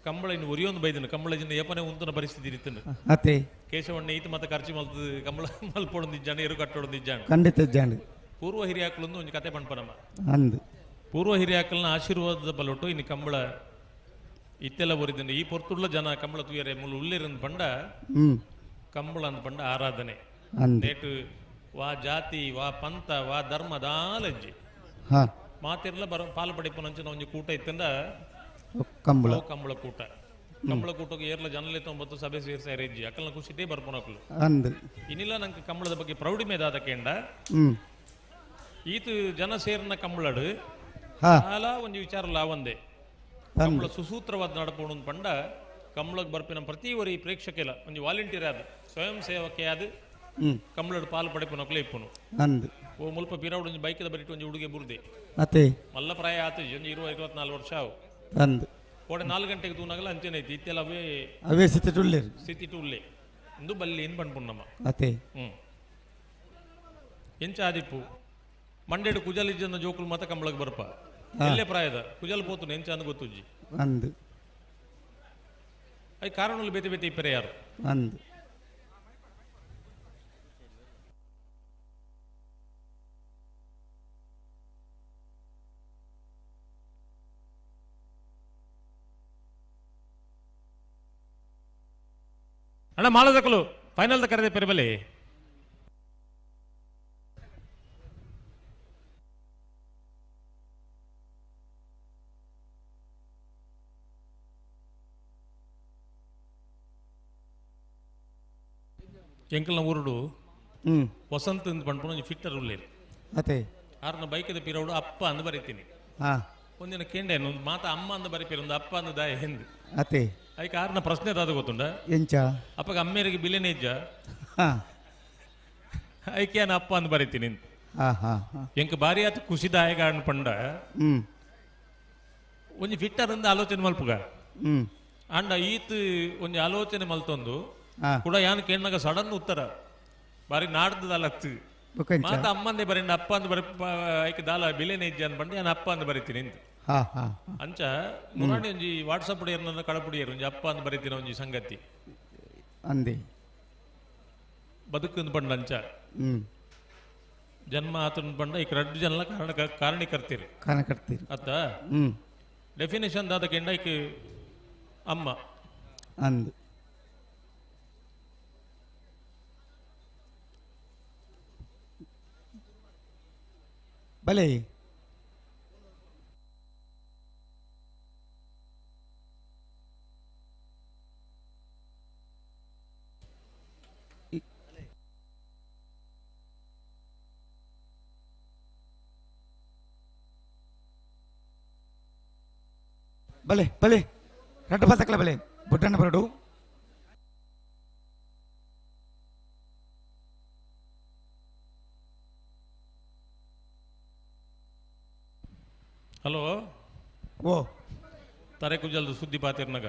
ಕಂಬಳ ಇನ್ನು ಒರಿಯೊಂದು ಬೈದನು ಕಂಬಳ ಜಿಂದ ಏಪನೆ ಉಂತನ ಪರಿಸ್ಥಿತಿ ಇತ್ತುಂಡು. ಅತೆ ಕೇಶವಣ್ಣ ಈತ ಮಾತ ಖರ್ಚು ಮಲ್ತದು ಕಂಬಳ ಮಲ್ಪೊಡೊಂದಿಜ್ಜಾಂಡ ಎರು ಕಟ್ಟೊಡೊಂದಿಜ್ಜಾಂಡ ಖಂಡಿತ ಇಜ್ಜಾಂಡ್. ಪೂರ್ವ ಹಿರಿಯಾಕುಲೊಂದು ಒಂಜಿ ಕತೆ ಪನ್ಪನಮ್ಮ. ಅಂದ್ ಪೂರ್ವ ಹಿರಿಯಾಕಲ್ನ ಆಶೀರ್ವಾದದ ಬಲೊಟ್ಟು ಇನ್ನು ಕಂಬಳ ಇತ್ತೆಲ್ಲ ಒರಿದಂಡು. ಈ ಪೊರ್ತುಳ್ಳ ಜನ ಕಂಬಳ ತೂಯರೆ ಮುಲು ಉಲ್ಲೇರಂದು ಪಂಡ ಕಂಬಳ ಅಂದ್ ಪಂಡ ಆರಾಧನೆ. ನೇಟು ವಾ ಜಾತಿ ವಾ ಪಂಥ ವಾ ಧರ್ಮ ದಾಲಜ್ಜಿ ಮಾತಿರ್ಲ ಬರ ಪಾಲು ಪಡಿಪುನಂಚಿನ ಒಂಜಿ ಕೂಟ ಇತ್ತಂಡ ಕಂಬಳ ಕಂಬಳ ಕೂಟ. ಕಂಬಳ ಕೂಟಕ್ಕೆ ಏರ್ಲ ಜನಲೇ ತೊಂಬತ್ತು ಸಭೆ ಸೇರ್ಸಾರ ಇಜ್ಜಿ ಅಕ್ಕಲ್ನ ಖುಷಿಟೇ ಬರ್ಪುನಕ್ಲು. ಇನ್ನಿಲ್ಲ ನಂಗೆ ಕಂಬಳದ ಬಗ್ಗೆ ಪ್ರೌಢಿಮೆ ದಾದ ಕೇಂಡ ಈತ ಜನ ಸೇರ್ನ ಕಂಬಳಡು ಅಲ ಒಂಜಿ ವಿಚಾರ ಲಾವಂದೆ ಕಂಬಳ ಸುಸೂತ್ರವಾದ ನಡಪೋಣ ಪಂಡ ಕಂಬಳಕ್ಕೆ ಬರ್ಪಿನ ಪ್ರತಿ ಒರಿ ಪ್ರೇಕ್ಷಕೆಲ ಒಂಜಿ ವಾಲಂಟಿಯರ್ ಆದ ಸ್ವಯಂ ಸೇವಕೆ ಆದ ಕಂಬಳಡು ಪಾಲು ಪಡೆಪುನಕ್ಲೆ ಇಪ್ಪುನು. ಓ ಮುಲ್ಪ ಪಿರೌಡ್ ಒಂಜಿ ಬೈಕದ ಬರಿಟ್ಟು ಒಂಜಿ ಹುಡುಗೆ ಬುರ್ದೆ ಮಲ್ಲ ಪ್ರಾಯ ಆತ ಒಂಜಿ 20-24 ವರ್ಷ ಅವು. ಕೋಡೆ 4 ಗಂಟೆಗೆ ತೂನಾಗಲ ಅಂಚೆನೆ ಐತಿ ಇತ್ತೆಲ್ಲ ಅವೇ ಅವೇ ಸ್ಥಿತಿ ಉಲ್ಲೇರು ಸ್ಥಿತಿ ಉಲ್ಲೆ ಇಂದು ಬಲ್ಲಿ ಏನು ಪನ್ಪುಣ್ಣಮ್ಮ. ಎಂಚ ಆದಿಪ್ಪು ಮಂಡೆಡು ಕುಜಲ್ ಇಜ್ಜನ ಜೋಕುಲು ಮಾತ ಕಂಬಳಕ್ಕೆ ಬರ್ಪ ಎಲ್ಲೇ ಪ್ರಾಯದ ಕುಜಲ್ ಪೋತುನು ಎಂಚ ಅಂದ್ ಗೊತ್ತುಜ್ಜಿ. I ಕಾರಣಗಳು ಬೇತೆ ಬೇತೆ ಇಪ್ಪರೆ ಯಾರು. ಅಣ್ಣ ಮಾಲದಕಲು ಫೈನಲ್ ಕರೆದೆ ಪೆರಬಲೆ ಎಂಕಲ್ನ ಊರುಡು ವಸಂತ ಅಂದ್ ಪನ್ಪುನ ಒಂಜಿ ಫಿಟ್ಟರ್ ಉಲ್ಲೇರು. ಅತೆ ಆರ್ನ ಬೈಕದ ಪಿರೌಡು ಅಪ್ಪ ಅಂದ್ ಬರೀತೀನಿ. ಒಂದಿನ ಕೇಂಡೆ ಮಾತ ಅಮ್ಮ ಅಂದ್ ಬರಿಪೇರು ಒಂದು ಅಪ್ಪ ಅಂದ್ ದಾಯ ಹಿಂದ್. ಅತೆ ಐಕ್ ಆರ್ನ ಪ್ರಶ್ನೆ ದಾದ ಗೊತ್ತುಂಡ ಎಂಚ ಅಪ್ಪಗ ಅಮ್ಮೇರಿಗೆ ಬಿಲೆನೇ ಇಜ್ಜ ಐಕೆ ನಾನು ಅಪ್ಪ ಅಂದ್ ಬರೀತೀನಿ. ಎಂಕ ಬಾರಿ ಆತ ಖುಷಿದಾಯಕ ಅಣ್ಣ ಪಂಡ ಒಂಜಿ ಫಿಟ್ಟರ್ ಅಂದ್ ಆಲೋಚನೆ ಮಲ್ಪುಗ ಅಂಡ ಈತ್ ಒಂಜಿ ಆಲೋಚನೆ ಮಲ್ತೊಂದು ಕೂಡ ಯಾನ್ ಕೇಣ್ಣಾಗ ಸಡನ್ ಉತ್ತರ ಬಾರಿ ನಾಡ್ದಲತ್ತು ಮಾತ ಅಮ್ಮಂದೇ ಬರೀ ಅಪ್ಪ ಅಂದ್ ಬರಿ ಐಕೆ ದಾಲ ಬಿಲೆನೇ ಇಜ್ಜ ಅಂದ್ ಪಂಡ ಯಾನ್ ಅಪ್ಪ ಅಂದ್ ಬರೀತೀನಿ ಅಂತ. ಅಂಚ ಮುರಾಣಿ ಒಂಜಿ ವಾಟ್ಸಪ್ ಏರ್ನ ಕಳಪುಡಿಯರು ಒಂಜಿ ಅಪ್ಪ ಅಂದ್ ಬರೀತಿನ ಒಂಜಿ ಸಂಗತಿ ಅಂದೆ ಬದುಕಂದು ಪಂಡ ಅಂಚ ಜನ್ಮ ಆತನ ಪಂಡ ಈ ರಡ್ಡು ಜನಲ ಕಾರಣ ಕಾರಣೀಕರ್ತೀರಿ ಕಾರಣಕರ್ತೀರಿ ಅತ್ತ ಡೆಫಿನೇಷನ್ ದಾದ ಕೆಂಡ ಐಕ್ ಅಮ್ಮ ಅಂದ್ ಬಲೆ ಬಲೆ ಬಲೆ ರಡ್ಡು ಬಸಕ್ಲ ಬಲೆ ಬುಡ್ಡಣ್ಣ ಬರಡು. ಹಲೋ ಓ ತರೆ ಕುಜಲ್ದ ಸುದ್ದಿ ಪಾತಿರ್ನಾಗ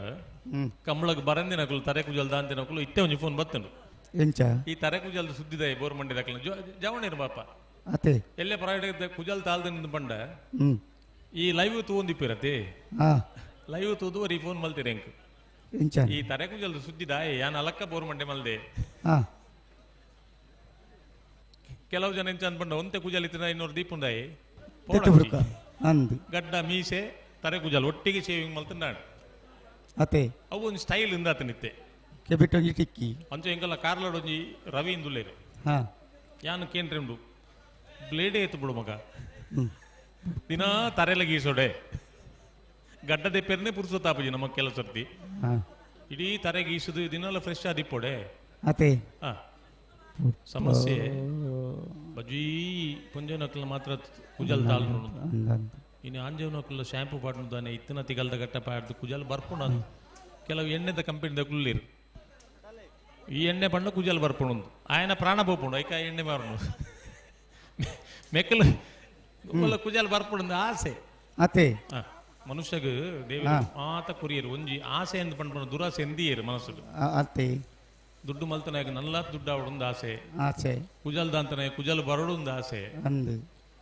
ಕಂಬಳಗ್ ಬರಂದಿನಕುಲು ತರೆ ಕುಜಲ್ ದಾಂತಿನಕುಲು ಇತ್ತೆ ಒಂಜಿ ಫೋನ್ ಬತ್ತನು ಎಂಚ ಈ ತರೆ ಕುಜಲ್ದ ಸುದ್ದಿದ ಬೋರ್ ಮಂಡಿ ದಕ್ಕಲ ಜವಣಿರು ಬಾಪ ಅತೆ ಎಲ್ಲೇ ಪ್ರೈವೇಟ್ ಕುಜಲ್ ತಾಲ್ದಿನ ಬಂಡ ಈ ಲೈವ್ ತೂಂದಿಪ್ಪಿರತ್ತೆ ಲೈವ್ ತೂದು ರೀ ಫೋನ್ ಮಲ್ತೀರಿ ಎಂಕ್ ಈ ತರೆ ಕುಜಲ್ದ ಸುದ್ದಿದ ಯಾನ್ ಅಲಕ್ಕ ಬೋರ್ ಮಂಡೆ ಮಲ್ದೆ. ಕೆಲವು ಜನ ಎಂಚ ಅನ್ಪಂಡ ಒಂತೆ ಕುಜಲ್ ಇತ್ತಿನ ಇನ್ನೂರು ದೀಪುಂದಾಯಿ ಗಡ್ಡ ಮೀಸೆ ತರೆ ಕುಜಲ್ ಒಟ್ಟಿಗೆ ಶೇವಿಂಗ್ ಮಲ್ತಂದಾಡು. ಅತೆ ಅವು ಒಂಜಿ ಸ್ಟೈಲ್ ಇಂದ ಆತನಿತ್ತೆ ಕೆಬಿಟ್ ಒಂಜಿ ಟಿಕ್ಕಿ ಅಂಚ ಎಂಕಲ್ಲ ಕಾರ್ಲಡ್ ಒಂಜಿ ರವಿ ಇಂದುಲ್ಲೇರು ಯಾನ್ ಕೇಂದ್ರ ಉಂಡು ಬ್ಲೇಡೇ ಎತ್ತು ಬಿಡು ಮಗ ದಿನಾ ತರೆಲ ಗೀಸೋಡೆ ಗಡ್ಡ ದೆಪ್ಪೆರ್ನೆ ಪುರ್ಸೊತ್ತಾಪುಜಿ ನಮ್ಮ ಕೆಲಸ ಸರ್ತಿ ಇಡೀ ತರೆ ಗೀಸುದು ದಿನಲ್ಲ ಫ್ರೆಶ್ ಆದಿಪ್ಪೊಡೆ. ಅತೆ ಸಮಸ್ಯೆ ಬಜೀ ಪೊಂಜೋನಕ್ಲ ಮಾತ್ರ ಕುಜಲ್ ತಾಳ್ನು ಇನ್ನು ಆಂಜೋನಕ್ಲ ಶಾಂಪು ಪಾಡ್ನುದಾನೆ ಇತ್ತಿನ ತಿಗಲ್ದ ಗಟ್ಟ ಪಾಡ್ದು ಕುಜಲ್ ಬರ್ಪುಣ ಕೆಲವು ಎಣ್ಣೆದ ಕಂಪನಿದ ಕುಲ್ಲಿರು ಈ ಎಣ್ಣೆ ಬಣ್ಣ ಕುಜಲ್ ಬರ್ಪುಣಂದು ಆಯನ ಪ್ರಾಣ ಬೋಪುಂಡು ಐಕ ಎಣ್ಣೆ ಮಾರನು ಮೆಕ್ಕಲು ಕುಜಲ್ ಬರ್ಪುಣಂದು ಆಸೆ. ಅತೆ ಮನುಷ್ಯಗ ದೇವಿ ಮಾತ ಕುರಿಯರು ಒಂಜಿ ಆಸೆ ಎಂದು ಪಂಡ್ಪುಣ ದುರಾಸೆ ಎಂದಿಯರು ಮನಸ್ಸು. ಅತೆ ದುಡ್ಡು ಮಲ್ತನಾಗ ನಲ್ಲ ದುಡ್ಡು ಆವಡೊಂದು ಆಸೆ ಆಸೆ ಕುಜಲ್ ದಾಂತನಾಗ ಕುಜಲ್ ಬರಡೊಂದು ಆಸೆ ಅಂದು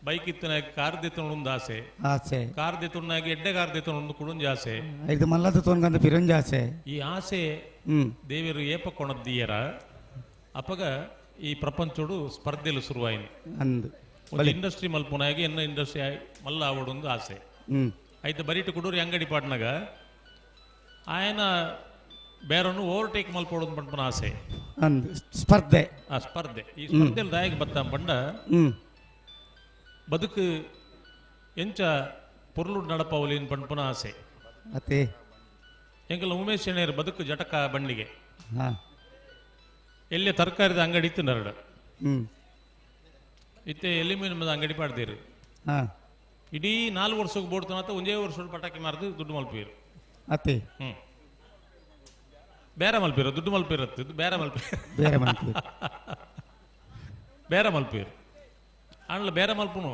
ಬೈಕ್ ಇತ್ತನಾಗ ಕಾರ್ ದೆತ್ತೊಂದು ಆಸೆ ಆಸೆ ಕಾರ್ ದೆತ್ತೊಂಡಾಗ ಎಡ್ಡೆ ಕಾರ್ ದೆತ್ತೊಂದು ಕುಡೊಂಜಿ ಆಸೆ ಇದು ಮಲ್ಲದ ತೋನ್ಗಂದು ಪಿರೊಂಜಿ ಆಸೆ ಈ ಆಸೆ ದೇವರು ಏಪ ಕೊಣದ್ದೀಯರ ಅಪಗ ಈ ಪ್ರಪಂಚೋಡು ಸ್ಪರ್ಧೆಲು ಶುರುವಾಯಿನಿ ಅಂದು ಒಂದು ಇಂಡಸ್ಟ್ರಿ ಮಲ್ಪುನಾಗ ಎನ್ನ ಇಂಡಸ್ಟ್ರಿ ಮಲ್ಲ ಆವಡೊಂದು ಆಸೆ ಐತ ಬರೀಟು ಕುಡೂರಿ ಅಂಗಡಿ ಪಾಟ್ನಾಗ ಆಯನ ಬೇರನ್ನು ಓವರ್ಟೇಕ್ ಮಲ್ಪೋಡು ಪಂಪನ ಆಸೆ ಅಂದು ಸ್ಪರ್ಧೆ ಆ ಸ್ಪರ್ಧೆ ಈ ಸ್ಪರ್ಧೆಯಲ್ಲಿ ದಾಯಕ ಬತ್ತ ಪಂಡ ಬದುಕು ಎಂಚ ಪೊರ್ಲು ನಡಪವಲಿನ್ ಪಂಪನ ಆಸೆ ಅತ್ತೆ ಎಂಕಲ್ಲ ಉಮೇಶ್ ಶೆಣೆಯರ್ ಬದುಕು ಜಟಕ ಬಂಡಿಗೆ ಎಲ್ಲೇ ತರಕಾರಿದ ಅಂಗಡಿ ಇತ್ತು ನರಡು ಇತ್ತೆ ಎಲಿಮಿನಿಯಂದ ಅಂಗಡಿ ಪಾಡ್ತೀರಿ ಇಡೀ 4 ವರ್ಷಕ್ಕೆ ಬೋಡ್ತಾನತ್ತ ಒಂದೇ ವರ್ಷ ಪಟಾಕಿ ಮಾರ್ದು ದುಡ್ಡು ಮಲ್ಪೀರು ಅತ್ತೆ ಬೇರೆ ಮಲ್ಪೀರ ದುಡ್ಡು ಮಲ್ಪಿರತ್ತೆ ಬೇರೆ ಮಲ್ಪೀರ ಬೇರೆ ಮಲ್ಪೀರು ಬೇರೆ ಮಲ್ಪೀರು ಆಂಡ್ಲ ಬೇರೆ ಮಲ್ಪುನು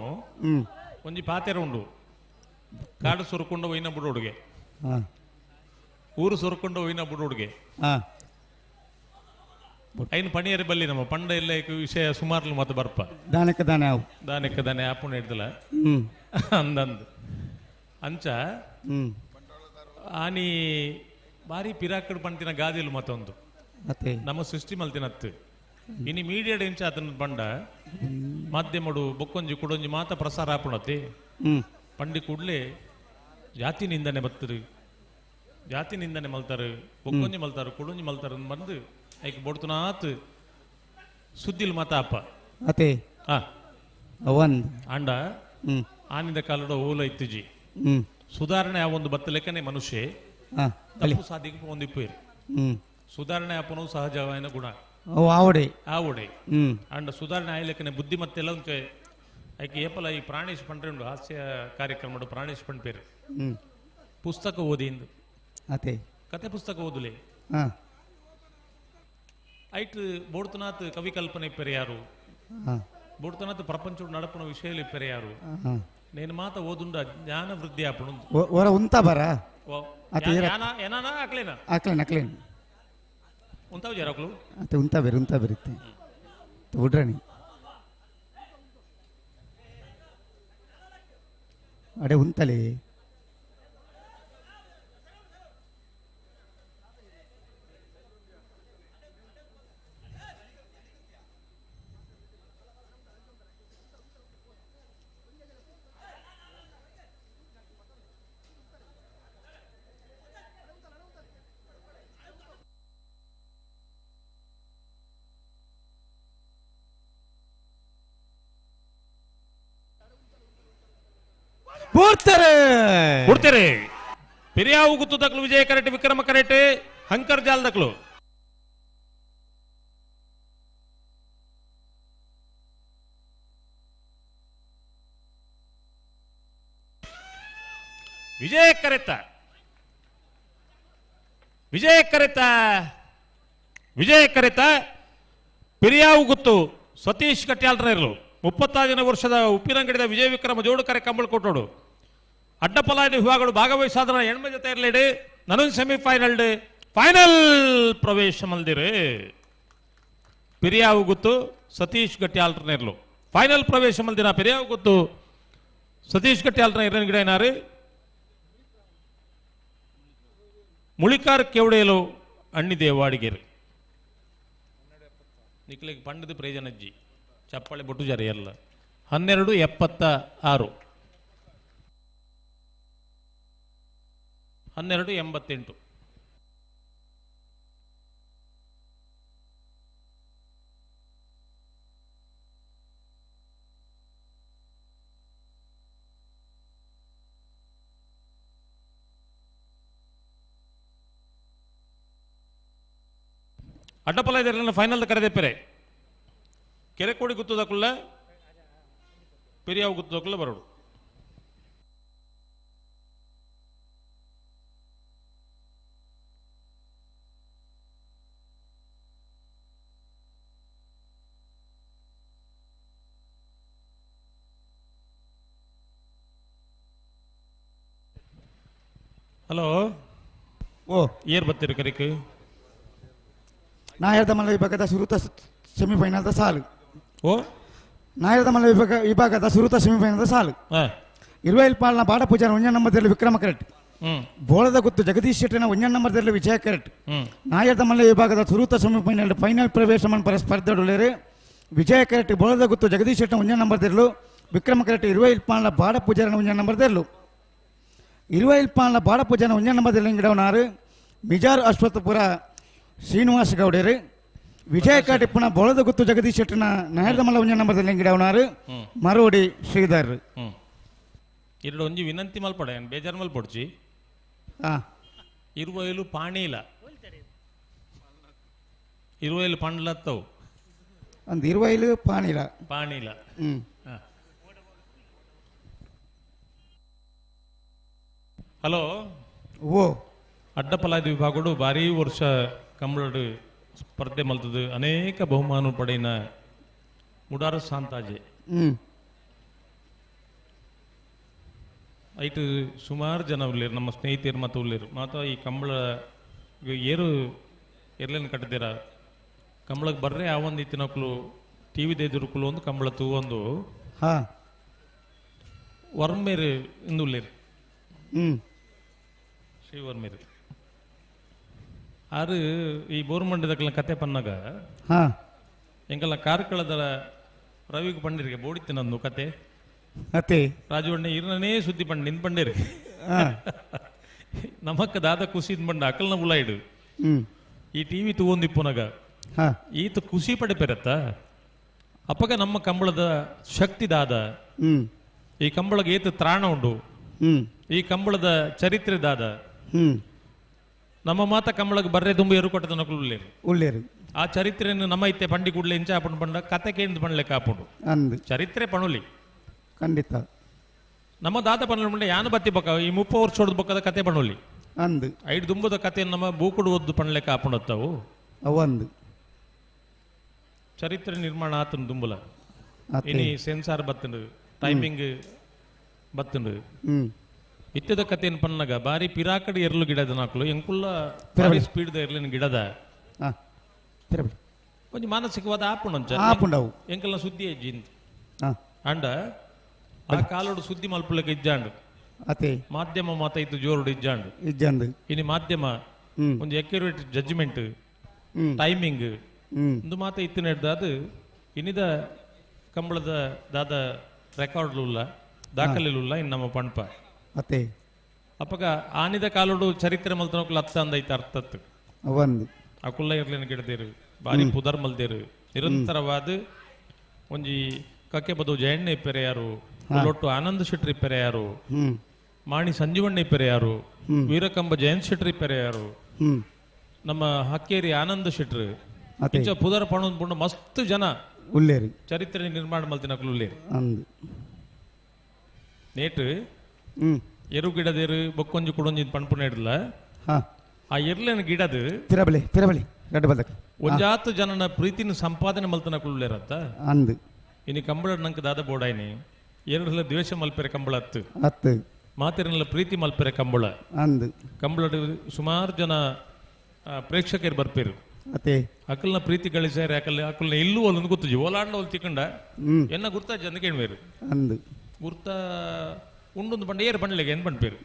ಒಂಜಿ ಪಾತೆರ ಉಂಡು ಕಾಡು ಸುರುಕೊಂಡ ಒಯ್ನ ಬುಡೋಡುಗೆ ಊರು ಸುರುಕೊಂಡ ಒಯ್ನ ಬುಡೋಡುಗೆ ಐನು ಪಣಿಯರಿ ಬಲ್ಲಿ ನಮ್ಮ ಪಂಡ ಇಲ್ಲ ವಿಷಯ ಸುಮಾರ್ಲು ಮತ್ತೆ ಬರ್ಪ ದಾನಕ್ಕೆ ದಾನೆ ಅವು ದಾನಕ್ಕೆ ದಾನೆ ಆಪುಣ ಹಿಡ್ದಲ್ಲ ಅಂದಂದು ಅಂಚ ಆನಿ ಬಾರಿ ಪಿರಾಕಡ್ ಪಂತಿನ ಗಾದಿಲು ಮತ್ತೊಂದು ನಮ್ಮ ಸೃಷ್ಟಿ ಮಲ್ತಿನತ್ತು ಇನಿ ಮೀಡಿಯಾಡ್ ಎಂಚ ಆತನ ಪಂಡ ಮಾಧ್ಯಮಡು ಬೊಕ್ಕೊಂಜಿ ಕುಡೊಂಜಿ ಮಾತ ಪ್ರಸಾರ ಆಪುಣತಿ ಪಂಡಿ ಕೂಡ್ಲೆ ಜಾತಿ ನಿಂದನೆ ಬತ್ತರು ಜಾತಿ ನಿಂದನೆ ಮಲ್ತಾರು ಬೊಕ್ಕೊಂಜಿ ಮಲ್ತಾರು ಕುಡೊಂಜಿ ಮಲ್ತಾರು ಬಂದು ಐಕ್ ಬೊಡ್ತುನಾತ್ ಸುದ್ದಿಲ್ ಮಾತ ಅಪ್ಪ ಅತೆ ಒಂದು ಅಂಡ ಆನಿಂದ ಕಾಲಡ ಓಲ ಇತ್ತುಜಿ ಸುಧಾರಣೆ ಆ ಒಂದು ಬತ್ತ ಲೆಕ್ಕನೆ ಮನುಷ್ಯ ತಪ್ಪು ಸಾಧಿಗೆ ಒಂದು ಇಪ್ಪೇರು ಸುಧಾರಣೆ ಅಪ್ಪನು ಸಹಜವಾದ ಗುಣ ಆವಡೆ ಆವಡೆ ಅಂಡ ಸುಧಾರಣೆ ಆಯ್ಲೆಕ್ಕನೆ ಬುದ್ಧಿಮತ್ತೆಲ್ಲ ಒಂದು ಐಕೆ ಏಪಲ ಈ ಪ್ರಾಣೇಶ್ ಪಂಡ್ರೆ ಉಂಡು ಹಾಸ್ಯ ಕಾರ್ಯಕ್ರಮ ಪ್ರಾಣೇಶ್ ಪಂಡ್ಪೇರು ಪುಸ್ತಕ ಓದಿ ಇಂದು ಅತೆ ಕತೆ ಪುಸ್ತಕ ಓದುಲೆ ಐಟ್ ಬೋಡ್ತನಾಥ್ ಕವಿ ಕಲ್ಪನೆ ಇಪ್ಪರೆ ಯಾರು ಬೋಡ್ತನಾಥ್ ಪ್ರಪಂಚ ನಡಪುನ ವಿಷಯ ಇಪ್ಪರೆ ಯಾರು ನೇನು ಮಾತ ಓದುಂಡ ಜ್ಞಾನ ವೃದ್ಧಿ ಆಪುಣ ಓರ ಉಂತ ಬರ ಏನಾನ ಅಕ್ಲೇನ ಅಕ್ಲೇನ್ ಅಕ್ಲೇನ್ ಉಂತಾವ್ ಜರಕ್ಲು ಅತ್ತೆ ಉಂತ ಬೇರೆ ಉಂತ ಬೇರುತ್ತೆ ಬಿಡ್ರಣಿ ಅಡೆ ಉಂತಲೇ ಪೂರ್ತಾರೆ ಪೂರ್ತಾರೆ ಪೆರಿಯಾವು ಗುತ್ತು ದಕ್ಲು ವಿಜಯ ಕರೆಟ್ ವಿಕ್ರಮ ಕರೆಟ್ ಹಂಕರ್ ಜಾಲ್ ದಕ್ಲು ವಿಜಯ ಕರೆತ ವಿಜಯ ಕರೆತ ವಿಜಯ ಕರೆತ ಪೆರಿಯಾವು ಗುತ್ತು ಸತೀಶ್ ಕಟ್ಯಾಲ್ರರು 35 ವರ್ಷದ ಉಪ್ಪಿನಂಗಡಿದ ವಿಜಯ ವಿಕ್ರಮ ಜೋಡು ಕರೆ ಕಂಬಳ ಕೊಟ್ಟೋಡು ಅಡ್ಡಪಲಾಯದ ವಿಭಾಗಗಳು ಭಾಗವಹಿಸಾದ ಎಣ್ಮ ಜೊತೆ ಇರಲೇಡು ನನೊಂದು ಸೆಮಿಫೈನಲ್ ಫೈನಲ್ ಪ್ರವೇಶ ಮಲ್ದಿರು ಪಿರಿಯಾವು ಗುತ್ತು ಸತೀಶ್ ಗಟ್ಟಿ ಫೈನಲ್ ಪ್ರವೇಶ ಮಲ್ದಿನ ಪಿರಿಯಾವು ಗುತ್ತು ಸತೀಶ್ ಗಟ್ಟಿ ಆಲ್ಟರ್ ಇರನ್ ಗಿಡ ಏನಾರು ಮುಳಿಕಾರ್ ಕೆವಡೆಯಲು ಅಣ್ಣಿದೆ ವಾಡಿಗೆರು ನಿಕ್ಲಿಗೆ ಪಂಡದ ಪ್ರಯೋಜನಜ್ಜಿ ಚಪ್ಪಾಳೆ ಬೊಟ್ಟು ಜಾರಿ ಎಲ್ಲ 12:76 12:88 ಅಡ್ಡಪಲ ಇದರಲ್ಲಿ ಫೈನಲ್ ಕರೆದೆಪ್ಪರೆ ಕೆರೆಕೋಡಿ ಗುತ್ತದಕ್ಕುಲ್ಲ ಪೆರಿಯಾವು ಗುತ್ತದಕ್ಕುಲ್ಲ ಬರೋಡು ಹಲೋ ಓ ಏರ್ ಬತ್ತೀರಿ ಕರಿಕ್ ನಾ ಹೇಳ್ದ ಮಲ್ಲ ಈ ಬಗ್ಗದ ಸುರುತ ಸೆಮಿಫೈನಲ್ದ ಸಾಲು ಓ ನಾಯರದ ಮಲ್ಲ ವಿಭಾಗದ ಸುರುತ ಸೆಮಿಫೈನಲ್ ಸಾಲು ಇರುವೈಲ್ ಪಾಲ್ನ ಬಾಡ ಪೂಜಾರ ಒಂಜನೇ ನಂಬರ್ದಲ್ಲಿ ವಿಕ್ರಮ ಕರೆಟ್ ಬೋಳದ ಗುತ್ತು ಜಗದೀಶ್ ಶೆಟ್ಟಿನ ಒಂಜನೇ ನಂಬರ್ದಲ್ಲಿ ವಿಜಯ ಕರೆಟ್ ನಾಯರದ ಮಲ್ಲ ವಿಭಾಗದ ಸುರುತ ಸೆಮಿಫೈನಲ್ ಫೈನಲ್ ಪ್ರವೇಶ ಮನ್ಪರ ಸ್ಪರ್ಧೆಡುಳ್ಳೇರು ವಿಜಯ ಕರೆಟ್ ಬೋಳದ ಗುತ್ತು ಜಗದೀಶ್ ಶೆಟ್ಟಿನ ಒಂಜನೇ ನಂಬರ್ದಿರಲು ವಿಕ್ರಮ ಕರೆಟ್ ಇರುವೈಲ್ ಪಾಲ್ನ ಬಾಡ ಪೂಜಾರನ ಒಂಜನೇ ನಂಬರ್ದಿರಲು ಇರುವೈಲ್ ಪಾಲ್ನ ಬಾಡ ಪೂಜಾರನ ಒಂಜನೇ ನಂಬರ್ದಲ್ಲಿ ಗಿಡವನಾರು ಮಿಜಾರ್ ಅಶ್ವತ್ಥಪುರ ಶ್ರೀನಿವಾಸ ಗೌಡರು ವಿಜಯ ಕಾಟಿಪ್ಪನ ಬೋಳದ ಗುತ್ತು ಜಗದೀಶ್ ಶೆಟ್ಟಿನ ನಾಯರದ ಮಲ್ಲ ಒಂಜನೇ ನಂಬರ್ದಲ್ಲಿ ಗಿಡವನಾರು ಮರೋಡಿ ಶ್ರೀಧರ್. ಎರಡು ಒಂಜಿ ವಿನಂತಿ ಮಲ್ಪಡ ಬೇಜಾರ್ ಮಲ್ಪೊಡ್ಚಿ ಇರುವೈಲು ಪಾಣಿಲ ಇರುವೈಲು ಪಂಡ್ಲತ್ತವು ಅಂದ್ ಇರುವೈಲು ಪಾಣಿಲ ಪಾಣಿಲ. ಹಲೋ ಓ ಅಡ್ಡಪಲಾದಿ ವಿಭಾಗಡು ಭಾರೀ ವರ್ಷ ಕಂಬಳಡು ಸ್ಪರ್ಧೆ ಮಲ್ತದು ಅನೇಕ ಬಹುಮಾನ ಪಡೆಯಿನ ಮುಡಾರ ಸಾಂತಾಜೆ ಐಟು ಸುಮಾರು ಜನ ಉಳ್ಳೇರು ನಮ್ಮ ಸ್ನೇಹಿತರು ಮತ್ತು ಉಳ್ಳೇರು ಮಾತ ಈ ಕಂಬಳ ಏರು ಎರ್ಲೇನು ಕಟ್ಟದಿರ ಕಂಬಳಕ್ಕೆ ಬರ್ರೆ ಆ ಒಂದು ಇತ್ತಿನಕ್ಲು ಟಿ ವಿ ದೇದುರುಕುಲು ಒಂದು ಕಂಬಳ ತೂವೊಂದು ವರ್ಮೇರು ಇಂದು ಉಳ್ಳೇರು ಶ್ರೀ ವರ್ಮೇರು ಆರು ಈ ಬೋರ್ಮಂಡದಕ್ಕೆಲ್ಲ ಕತೆ ಪನ್ನಾಗ ಎಂಕಲ್ಲ ಕಾರ್ಕಳದ ರವಿಗೆ ಪಂಡಿರಿಗೆ ಬೋಡಿತ್ತು ನಂದು ಕತೆ ಅತ್ತೆ ರಾಜವಣ್ಣ ಇರನೇ ಸುದ್ದಿ ಪಂಡ ನಿನ್ ಪಂಡೇರಿ ನಮಕ್ಕ ದಾದ ಖುಷಿ ಬಂಡ ಅಕಲ್ನ ಉಲಾಯಿಡು ಈ ಟಿವಿ ತೂವೊಂದು ಇಪ್ಪುನಗ ಈತ ಖುಷಿ ಪಡೆ ಪೆರತ್ತ ಅಪ್ಪಗ ನಮ್ಮ ಕಂಬಳದ ಶಕ್ತಿ ದಾದ ಈ ಕಂಬಳಗೆ ಏತ ತ್ರಾಣ ಉಂಡು ಈ ಕಂಬಳದ ಚರಿತ್ರೆ ದಾದ ನಮ್ಮ ಮಾತ ಕಂಬಳಗೆ ಬರ್ರೆ ತುಂಬ ಎರು ಕೊಟ್ಟದ ಉಳ್ಳೇರು ಉಳ್ಳೇರು ಆ ಚರಿತ್ರೆಯನ್ನು ನಮ್ಮ ಇತ್ತೆ ಪಂಡಿ ಕೂಡಲೇ ಇಂಚ ಆಪುಂಡು ಪಂಡ ಕತೆ ಕೇಂದ್ರ ಪಂಡ್ಲೆಕ್ಕ ಆಪುಂಡು ಚರಿತ್ರೆ ಪಣುಲಿ ಖಂಡಿತ ನಮ್ಮ ದಾದ ಪಣ್ಣೆ ಯಾನು ಬತ್ತಿ ಬಕ್ಕ ಈ 30 ವರ್ಷ ಹೊಡೆದ ಬಕ್ಕದ ಕತೆ ಪಣುಲಿ ಅಂದು ಐದು ದುಂಬದ ಕತೆ ನಮ್ಮ ಬೂಕುಡು ಒದ್ದು ಪಣ್ಲೆಕ್ಕ ಆಪುಂಡತ್ತವು ಅವಂದು ಚರಿತ್ರೆ ನಿರ್ಮಾಣ ಆತನ ದುಂಬುಲ ಇನಿ ಸೆನ್ಸಾರ್ ಬತ್ತಂಡು ಟೈಮಿಂಗ್ ಬತ್ತಂಡು ಇತ್ತದ ಕತೆಯನ್ನು ಪನ್ನಾಗ ಬಾರಿ ಪಿರಾಕಡಿ ಎರ್ಲು ಗಿಡದ ನಾಕಲು ಎಂಕುಲ್ಲ ಬಾರಿ ಸ್ಪೀಡ್ ಎರ್ಲಿನ ಗಿಡದ ಒಂಜಿ ಮಾನಸಿಕವಾದ ಆಪುಂಡು ಆಪುಂಡವು ಎಂಕಲ್ನ ಸುದ್ದಿ ಅಜ್ಜಿಂತ ಅಂಡ ಆ ಕಾಲೋಡು ಸುದ್ದಿ ಮಲ್ಪುಲಕ್ಕೆ ಇಜ್ಜಾಂಡು ಅತೆ ಮಾಧ್ಯಮ ಮಾತ ಇತ್ತು ಜೋರುಡು ಇಜ್ಜಾಂಡು ಇಜ್ಜಾಂಡು ಇನಿ ಮಾಧ್ಯಮ ಒಂದು ಅಕ್ಯುರೇಟ್ ಜಡ್ಜ್ಮೆಂಟ್ ಟೈಮಿಂಗ್ ಒಂದು ಮಾತ ಇತ್ತು ನೆಡ್ದಾದು ಇನ್ನಿದ ಕಂಬಳದ ದಾದ ರೆಕಾರ್ಡ್ಲುಲ್ಲ ದಾಖಲೆಲುಲ್ಲ ಇನ್ನು ನಮ್ಮ ಪಣ್ಪ ಅತೆ ಅಪ್ಪಗ ಆನಿದ ಕಾಲೋಡು ಚರಿತ್ರೆ ಮಲ್ತನೋಕ್ಲ ಅತ್ತ ಅಂದೈತೆ ಅರ್ಥತ್ತು ಒಂದು ಅಕುಲ್ಲ ಇರ್ಲೇನು ಗಿಡದೇರು ಬಾರಿ ಪುದರ್ ಮಲ್ದೇರು ನಿರಂತರವಾದ ಒಂಜಿ ಕಕ್ಕೆ ಬದು ಜಯಣ್ಣ ಇಪ್ಪೆರೆ ಯಾರು ಲೊಟ್ಟು ಆನಂದ ಶೆಟ್ಟಿ ಇಪ್ಪೆರೆ ಯಾರು ಮಾಣಿ ಸಂಜೀವಣ್ಣ ಇಪ್ಪೆರೆ ಯಾರು ವೀರಕಂಬ ಜಯಂತ್ ಶೆಟ್ಟಿ ಇಪ್ಪೆರೆ ಯಾರು ನಮ್ಮ ಹಕ್ಕೇರಿ ಆನಂದ ಶೆಟ್ರು ಇಂಚ ಪುದರ ಪಣೊಂದು ಪುಂಡ ಮಸ್ತ್ ಜನ ಉಳ್ಳೇರಿ ಚರಿತ್ರೆ ನಿರ್ಮಾಣ ಮಲ್ತಿನಕ್ಲು ಉಳ್ಳೇರಿ ನೇಟ್ ಎರು ಗಿಡದೇರು ಬೊಕ್ಕೊಂಜಿ ಕುಡೊಂಜಿ ಪಣ್ಪುನ ಇಡ್ಲ ಆ ಎರ್ಲೇನ ಗಿಡದು ತಿರಬಲಿ ತಿರಬಲಿ ಒಂಜಾತು ಜನನ ಪ್ರೀತಿನ ಸಂಪಾದನೆ ಮಲ್ತನಕ್ಲು ಉಳ್ಳೇರತ್ತ ಅಂದು ಇನಿ ಕಂಬಳ ನಂಗೆ ದಾದ ಬೋಡಾಯ್ನಿ ಎರಡಲ್ಲ ದ್ವೇಷ ಮಲ್ಪೆರೆ ಕಂಬಳ ಹತ್ತು ಹತ್ತು ಮಾತಿರಲ್ಲ ಪ್ರೀತಿ ಮಲ್ಪೆರೆ ಕಂಬಳ ಅಂದು ಕಂಬಳ ಸುಮಾರು ಜನ ಪ್ರೇಕ್ಷಕರು ಬರ್ಪೇರು ಅತೆ ಅಕಲ್ನ ಪ್ರೀತಿ ಗಳಿಸಾರೆ ಅಕಲ್ ಅಕಲ್ನ ಇಲ್ಲೂ ಅಲ್ಲೊಂದು ಗೊತ್ತುಜಿ ಓಲಾಂಡ ಒಲ್ ತಿಕ್ಕಂಡ ಎನ್ನ ಗುರ್ತಾ ಜನ ಕೇಳ್ಬೇರು ಅಂದು ಗುರ್ತಾ ಉಂಡೊಂದು ಬಂಡ ಏರು ಬಂಡ್ಲೆಗೆ ಏನ್ ಬಂಡ್ಪೇರು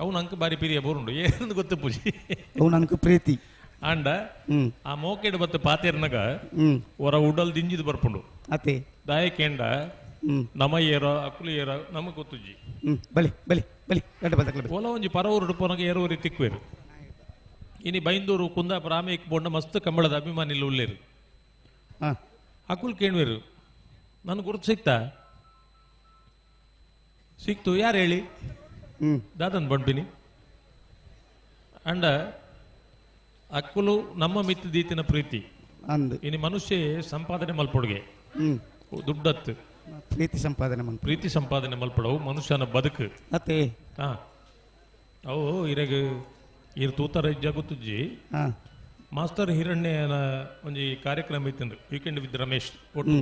ಅವನು ಅಂಕ ಬಾರಿ ಪಿರಿಯ ಬೋರುಂಡು ಏನಂದು ಗೊತ್ತು ಪೂಜಿ ಅವನು ಅಂಕ ಪ್ರೀತಿ ಅಂಡ ಆ ಮೋಕೆಡ್ ಬತ್ತ ಪಾತೇರ್ನಗ ಹೊರ ಉಡಲ್ ದಿಂಜಿದ್ ಬರ್ಪುಂಡು ಅತೆ ದಾಯ ಕೇಂಡ ನಮ ಏರೋ ಅಕುಲು ಏರೋ ನಮಗ್ ಗೊತ್ತುಜಿ ಬಲಿ ಬಲಿ ಬಲಿ ಓಲ ಒಂಜಿ ಪರವೂರು ಪೋನಗ ಏರುವರಿ ತಿಕ್ವೇರು ಇನಿ ಬೈಂದೂರು ಕುಂದಾಪುರ ಆಮೇಕ್ ಬೋಂಡ ಮಸ್ತ್ ಕಂಬಳದ ಅಭಿಮಾನಿಲು ಉಳ್ಳೇರು ಅಕುಲ್ ಕೇಳ್ವೇರು ನನ್ ಗುರುತು ಸಿಕ್ತಾ ಸಿಕ್ತು ಯಾರು ಹೇಳಿ ದಾದನ್ ಬಂಡ್ಬಿನಿ ಅಂಡ ಅಕ್ಕುಲು ನಮ್ಮ ಮಿತ್ತು ದೀತಿನ ಪ್ರೀತಿ ಅಂದು ಇನಿ ಮನುಷ್ಯ ಸಂಪಾದನೆ ಮಲ್ಪೊಡ್ಗೆ ದುಡ್ಡತ್ತು ಪ್ರೀತಿ ಸಂಪಾದನೆ ಪ್ರೀತಿ ಸಂಪಾದನೆ ಮಲ್ಪಡವು ಮನುಷ್ಯನ ಬದುಕು ಅತ್ತೆ ಹಾ ಅವು ಇರಗ ಇರ್ ತೂತರ ಜಗುತ್ತುಜ್ಜಿ ಮಾಸ್ಟರ್ ಹಿರಣ್ಯನ ಒಂಜಿ ಕಾರ್ಯಕ್ರಮ ಇತ್ತಂದು ವೀಕೆಂಡ್ ವಿತ್ ರಮೇಶ್ ಒಟ್ಟು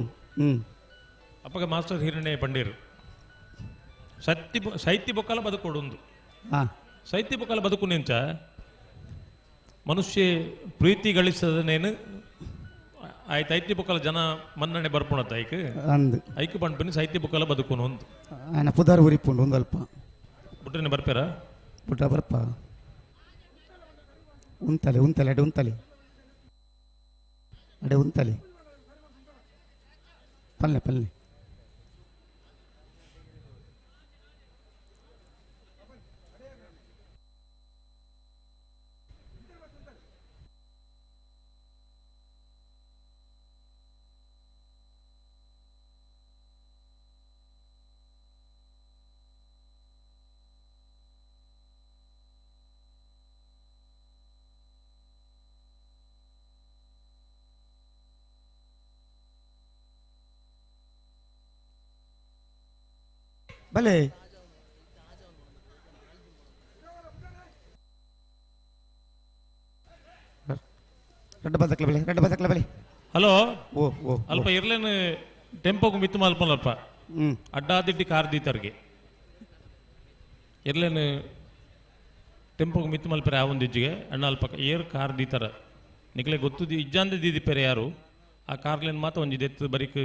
ಅಪ್ಪಗ ಮಾಸ್ಟರ್ ಹಿರಣ್ಯ ಪಂಡೀರು ಸತ್ತಿ ಸೈತಿ ಬೊಕ್ಕಲ ಬದುಕೊಡೊಂದು ಸೈತಿ ಬೊಕ್ಕಲ ಬದುಕು ನಿಂಚ ಮನುಷ್ಯ ಪ್ರೀತಿ ಗಳಿಸದನೇನು ಆಯ್ತು ಐತಿ ಬುಕ್ಕಲ ಜನ ಮನ್ನಣೆ ಬರ್ಪುಣತ್ತ ಐಕ್ ಅಂದ್. ಐಕ್ ಪಂಡ್ಪಿನಿ ಸೈತಿ ಬುಕ್ಕಲ ಬದುಕುನು ಒಂದು ಆಯನ ಪುದಾರ್ ಉರಿಪುಂಡು ಒಂದು ಅಲ್ಪ ಬುಟ್ರನೆ ಬರ್ಪೇರ ಬುಟ್ಟ ಬರ್ಪ ಉಂತಲೆ ಉಂತಲೆ ಅಡೆ ಉಂತಲೆ ಅಡೆ ಉಂತಲೆ ಪಲ್ಲೆ ಪಲ್ಲೆ ಬಲೆ ರಡ್ಡ ಬದಕ್ಲ ಬಲೆ ರಡ್ಡ ಬದಕ್ಲ ಬಲೆ ಹಲೋ ಓ ಓ ಅಲ್ಪ ಇರ್ಲೇನು ಟೆಂಪೋಗು ಮಿತ್ತು ಮಲ್ಪನಲ್ಪ ಅಡ್ಡಾದಿಡ್ಡಿ ಕಾರ್ ದೀತರ್ಗೆ ಇರ್ಲೇನು ಟೆಂಪೋಗು ಮಿತ್ತು ಮಲ್ಪರೆ ಆ ಒಂದು ಇಜ್ಜಿಗೆ ಅಣ್ಣ ಅಲ್ಪ ಏರ್ ಕಾರ್ ದೀತರ ನಿಕ್ಲೆ ಗೊತ್ತು ಇಜ್ಜಾಂದೆ ದೀದಿಪೆರೆ ಯಾರು ಆ ಕಾರ್ಲೇನು ಮಾತ್ರ ಒಂಜಿ ದೆತ್ತು ಬರಿಕ್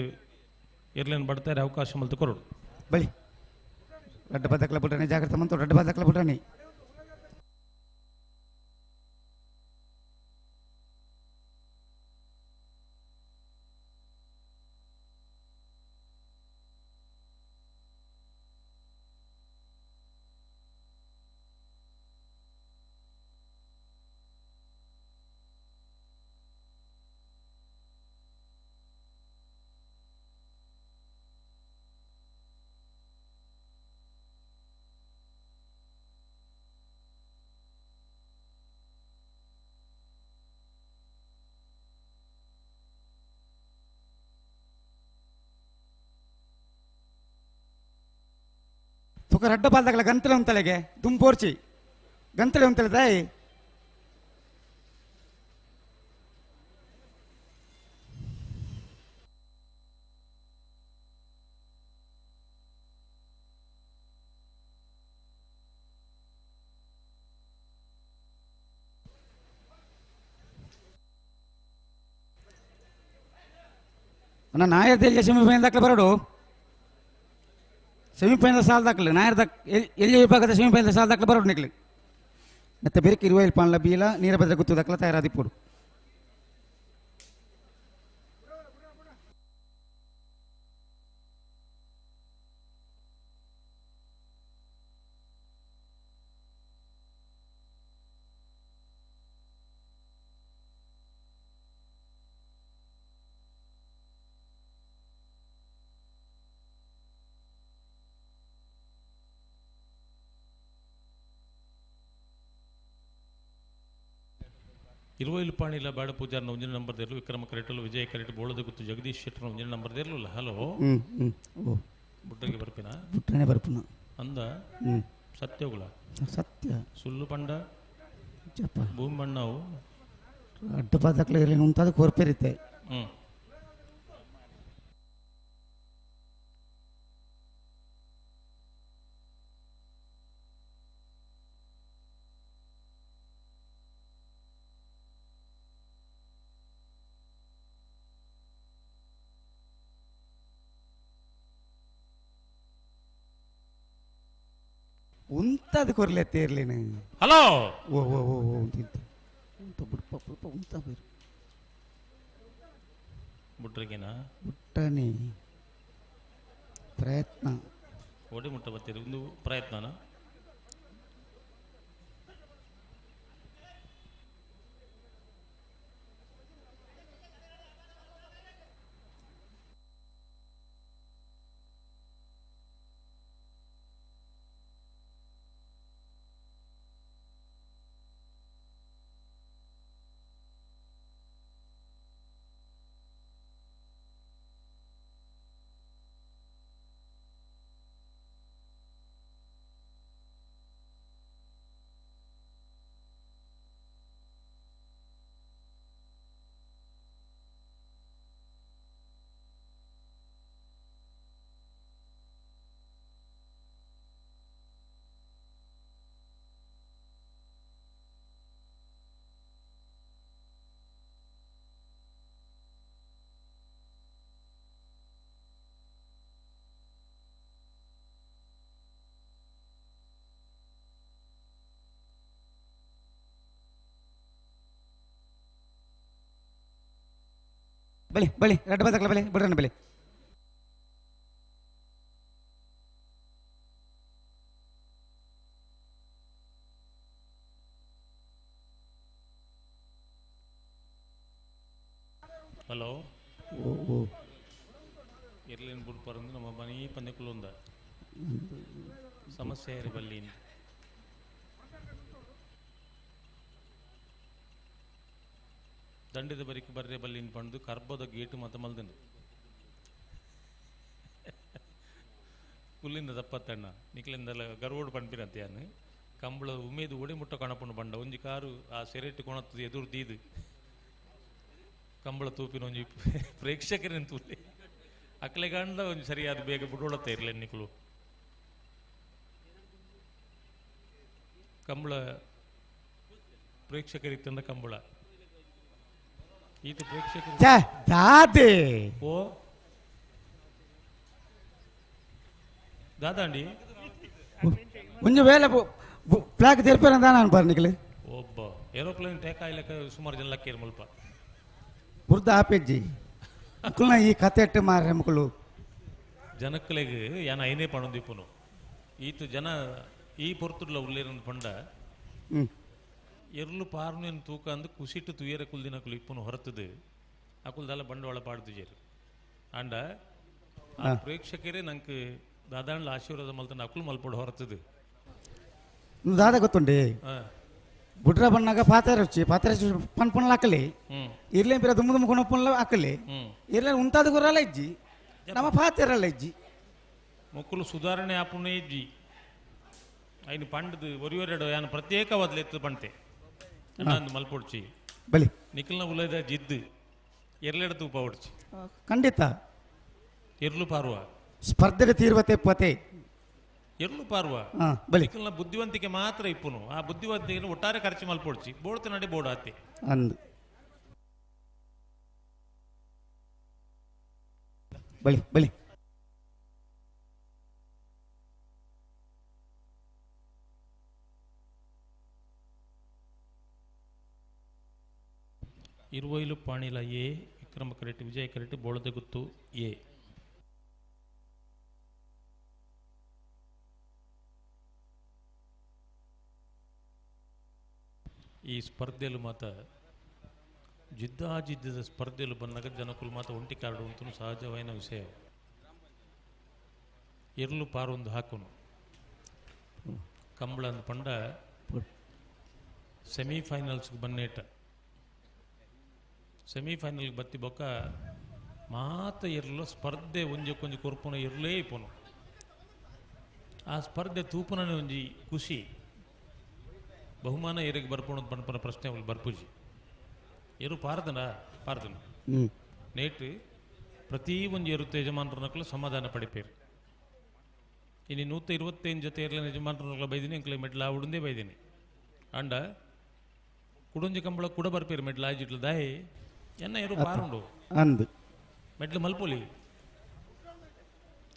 ಇರ್ಲೇನು ಬಡ್ತಾರೆ ಅವಕಾಶ ಮಲ್ತು ಕೊರಡು ಬಳಿ ರಡ್ಡ ಬದಕ್ಲ ಬುಟ್ಟಾನೆ ಜಾಗ್ರತೆ ಮಂತು ರಡ್ಡ ಬದಕ್ಲ ಬುಟ್ಟಾನೆ ತುಕ ರಡ್ಡ ಬಾಲ್ದಾಗಲ ಗಂತಲೆ ಉಂತಲೆಗೆ ದುಂಪೋರ್ಚಿ ಗಂತಲೆ ಉಂತಲೆ ತಾಯಿ ಅಣ್ಣ ನಾಯರ್ದಲ್ಲಿ ಸೆಮಿಫೈನಲ್ ದಾಖಲೆ ಬರೋಡು ಸೆಮಿಫೈನಲ್ ಸಾಲ ದಾಖಲೆ ನಾಯರ್ ದಾಖ ಎಲ್ಲಿ ವಿಭಾಗದ ಸೆಮಿಫೈನಲ್ ಸಾಲ ದಾಖಲೆ ಬರೋಡು ನಿಕ್ಲಿ ಮತ್ತೆ ಬೆರಕೆ ಇರುವೈಲ್ ಪಾನ್ಲ ಬೀಲ ನೀರಭದ್ರ ಗುತ್ತು ದಾಖಲೆ ತಯಾರಾದಿಪ್ಪುಡು ಇರುವೈಲು ಪಾಣಿಲ ಬಾಡ ಪೂಜಾರ್ನ ಒಂಜಿನ ನಂಬರ್ ದೇರ್ಲು ವಿಕ್ರಮ ಕರೆಟಲು ವಿಜಯ ಕರೆಟ್ ಬೋಳದ ಗುತ್ತು ಜಗದೀಶ್ ಶೆಟ್ಟರ್ ಒಂಜಿನ ನಂಬರ್ ದೇರ್ಲು ಹಲೋ ಹ್ಮ್ ಓ ಬುಟ್ಟಗೆ ಬರ್ಪಿನ ಬುಟ್ಟನೆ ಬರ್ಪುನ ಅಂದ ಸತ್ಯಗುಲ ಸತ್ಯ ಸುಳ್ಳು ಪಂಡ ಜಪ್ಪ ಭೂಮಿ ಬಣ್ಣವು ಅಡ್ಡ ಪಾದಕ್ಲೆ ಇರಲಿ ಉಂತಾದ ಕೋರ್ಪೇರಿತ್ತೆ ಉಂತಾದ ಕೊರ್ಲೆ ತೇರ್ಲೇನು ಹಲೋ ಓ ಓ ಓ ಓ ಉಂತಿಂತ ಉಂತ ಬುಡ್ಪ ಬುಡ್ಪ ಉಂತ ಬೇರು ಬುಟ್ರಿಗೆನಾ ಬುಟ್ಟನೆ ಪ್ರಯತ್ನ ಓಡಿ ಮುಟ್ಟ ಬರ್ತೀರಿ ಒಂದು ಪ್ರಯತ್ನನ ಬಲಿ ಬಲಿ ರಡ್ಡ ಬದಕಲ ಬಲಿ ಬಿಡ್ರಣ ಬಲಿ. ಹಲೋ ಓ ಓ ಇರ್ಲಿನ ಬುಡ್ಪರಂದು ನಮ್ಮ ಮನೆ ಪಂದ್ಯಕುಲೊಂದ ಸಮಸ್ಯೆ ಇರಬಲ್ಲಿ. ದಂಡದ ಬರಿಕ್ ಬರ್ರೆ ಬಲ್ಲಿನ ಪಂಡು ಕರ್ಬದ ಗೇಟು ಮತ ಮಲ್ದಂಡು ಕುಲ್ಲಿಂದ ತಪ್ಪತ್ತಣ್ಣ ನಿಕ್ಲಿಂದಲ್ಲ ಗರ್ವೋಡು ಪಂಪಿರಂತೆ ಯಾನು ಕಂಬಳ ಉಮೇದು ಒಡೆ ಮುಟ್ಟ ಕಣಪುಂಡು ಬಂಡ ಒಂಜಿ ಕಾರು ಆ ಸೆರೆಟ್ಟು ಕೊಣತ್ತದು ಎದುರು ದೀದು ಕಂಬಳ ತೂಪಿನ ಒಂಜಿ ಪ್ರೇಕ್ಷಕರೇನು ತೂಲೆ ಅಕ್ಲೆ ಗಂಡ ಒಂಜಿ ಸರಿಯಾದ ಬೇಗ ಬುಡೋಳತ್ತೆ ಇರಲಿ ನಿಕ್ಲು ಕಂಬಳ ಪ್ರೇಕ್ಷಕರಿತ್ತಂದ ಕಂಬಳ ಈತ ಪ್ರೇಕ್ಷಕರು ದಾದೆ ಓ ದಾದಾಂಡಿ ಒಂಜಿ ವೇಳೆ ಫ್ಲಾಗ್ ತೆರ್ಪೇರ ನಾನು ಬರ್ನಿಕ್ಲೆ ಒಬ್ಬ ಏರೋಪ್ಲೇನ್ ಟೇಕ್ ಆಯ್ಲಕ್ಕ ಸುಮಾರು ಜನ ಲಕ್ಕೇರ್ ಮುಲ್ಪ ಬುರ್ದ ಆಪೆಜ್ಜಿ ಮಕ್ಕಳನ್ನ ಈ ಕತೆ ಇಟ್ಟು ಮಾರ್ರೆ ಮಕ್ಕಳು ಜನಕ್ಕಲೆಗ್ ಯಾನ ಐನೇ ಪಣೊಂದಿಪ್ಪುನು ಈತ ಜನ ಈ ಪೊರ್ತುಡ್ಲ ಉಲ್ಲೇರನ್ ಪಂಡ ಎರ್ಲು ಪಾರ್ನೇನು ತೂಕ ಅಂದು ಕುಸಿಟ್ಟು ತುಯರ ಕುಲ್ದಿನಕುಲು ಇಪ್ಪುನು ಹೊರತದು ಅಕುಲ್ದಲ್ಲ ಬಂಡವಾಳ ಪಾಡ್ದುಜೇರು ಆಂಡ ಆ ಪ್ರೇಕ್ಷಕರೇ ನಂಗೆ ದಾದಾಂಡ್ಲ ಆಶೀರ್ವಾದ ಮಲ್ತನ ಅಕುಲು ಮಲ್ಪಡು ಹೊರತದು. ದಾದ ಗೊತ್ತುಂಡಿ ಬುಡ್ರ ಬಣ್ಣಾಗ ಪಾತ್ರೆ ರುಚಿ ಪಾತ್ರೆ ಪನ್ ಪನ್ಲ ಹಾಕಲಿ ಇರ್ಲೇನ್ ಪಿರ ದುಮ್ಮು ದುಮ್ಮು ಕೊಣಪ್ಪನ್ಲ ಹಾಕಲಿ ಇರ್ಲೇನ್ ಉಂತಾದ ಗುರಲ್ಲ ಇಜ್ಜಿ ನಮ್ಮ ಪಾತೆರಲ್ಲ ಇಜ್ಜಿ ಮೊಕ್ಕಲು ಸುಧಾರಣೆ ಆಪುನೇ ಇಜ್ಜಿ ಐನು ಪಂಡದು ಒರಿಯೊರೆಡು ಯಾನು ಪ್ರತ್ಯೇಕವಾದ ಎತ್ತು ಪಂತೆ ನಾನು ಮಲ್ಪೊಡ್ಚಿ ಬಲಿ ನಿಖಲ್ನ ಉಲದ ಜಿದ್ದು ಎರ್ಲೆಡ ತೂಪ ಹೊಡ್ಚಿ ಖಂಡಿತ ಎರ್ಲು ಪಾರುವ ಸ್ಪರ್ಧೆ ತೀರ್ವತೆ ಪತೆ ಎರ್ಲು ಪಾರುವ ಬಲಿ ನಿಖಲ್ನ ಬುದ್ಧಿವಂತಿಕೆ ಮಾತ್ರ ಇಪ್ಪುನು ಆ ಬುದ್ಧಿವಂತಿಕೆ ಒಟ್ಟಾರೆ ಖರ್ಚು ಮಲ್ಪೊಡ್ಚಿ ಬೋಡ್ತ ನಡೆ ಬೋಡ ಆತೆ ಅಂದು ಬಲಿ ಬಲಿ ಇರುವೈಲು ಪಾಣಿಲ ಎ ವಿಕ್ರಮ ಕರೆಟ್ ವಿಜಯ ಕರೆಟ್ ಬೋಳದಗುತ್ತು ಎ ಈ ಸ್ಪರ್ಧೆಲು ಮಾತ ಜಿದ್ದಾಜಿದ್ದದ ಸ್ಪರ್ಧೆಲು ಬಂದಾಗ ಜನಕುಲು ಮಾತ ಒಂಟಿ ಕಾರ್ಡು ಅಂತೂ ಸಹಜವಾಯಿನ ವಿಷಯ. ಎರ್ಲು ಪಾರೊಂದು ಹಾಕುನು ಕಂಬಳ ಅಂದ್ ಪಂಡ ಸೆಮಿಫೈನಲ್ಸ್ಗೆ ಬನ್ನೇಟ ಸೆಮಿಫೈನಲ್ಗೆ ಬತ್ತಿ ಬೊಕ್ಕ ಮಾತ ಎರ್ಲು ಸ್ಪರ್ಧೆ ಒಂಜಕ್ಕೊಂಜಿ ಕೊರ್ಪುನ ಎರ್ಲೇ ಇಪ್ಪುನು ಆ ಸ್ಪರ್ಧೆ ತೂಪುನನೇ ಒಂಜಿ ಖುಷಿ ಬಹುಮಾನ ಎರಿಗೆ ಬರ್ಪುಣ ಪನ್ಪನ ಪ್ರಶ್ನೆ ಅವಳು ಬರ್ಪುಜಿ ಎರು ಪಾರದನ ಪಾರದನ ನೇಟ್ ಪ್ರತಿ ಒಂಜಿ ಎರು ಯಜಮಾನರನಕ್ಕಲು ಸಮಾಧಾನ ಪಡಿಪೇರು. ಇನ್ನು 125 ಜೊತೆ ಇರಲಿನ ಯಜಮಾನರನಕ್ಕಲ ಬೈದಿನಿ ಅಂಕಲೆ ಮೆಡ್ಲ ಆವುಡುಂದೇ ಬೈದಿನಿ ಅಂಡ ಕುಡೊಂಜಿ ಕಂಬಳ ಕೂಡ ಬರ್ಪೇರು ಮೆಡ್ಲ ಆಜಿಟ್ಲು ದಾಯಿ ಎನ್ನ ಎರು ಪಾರುಂಡು ಅಂದು ಮೆಡ್ಲು ಮಲ್ಪೊಲಿ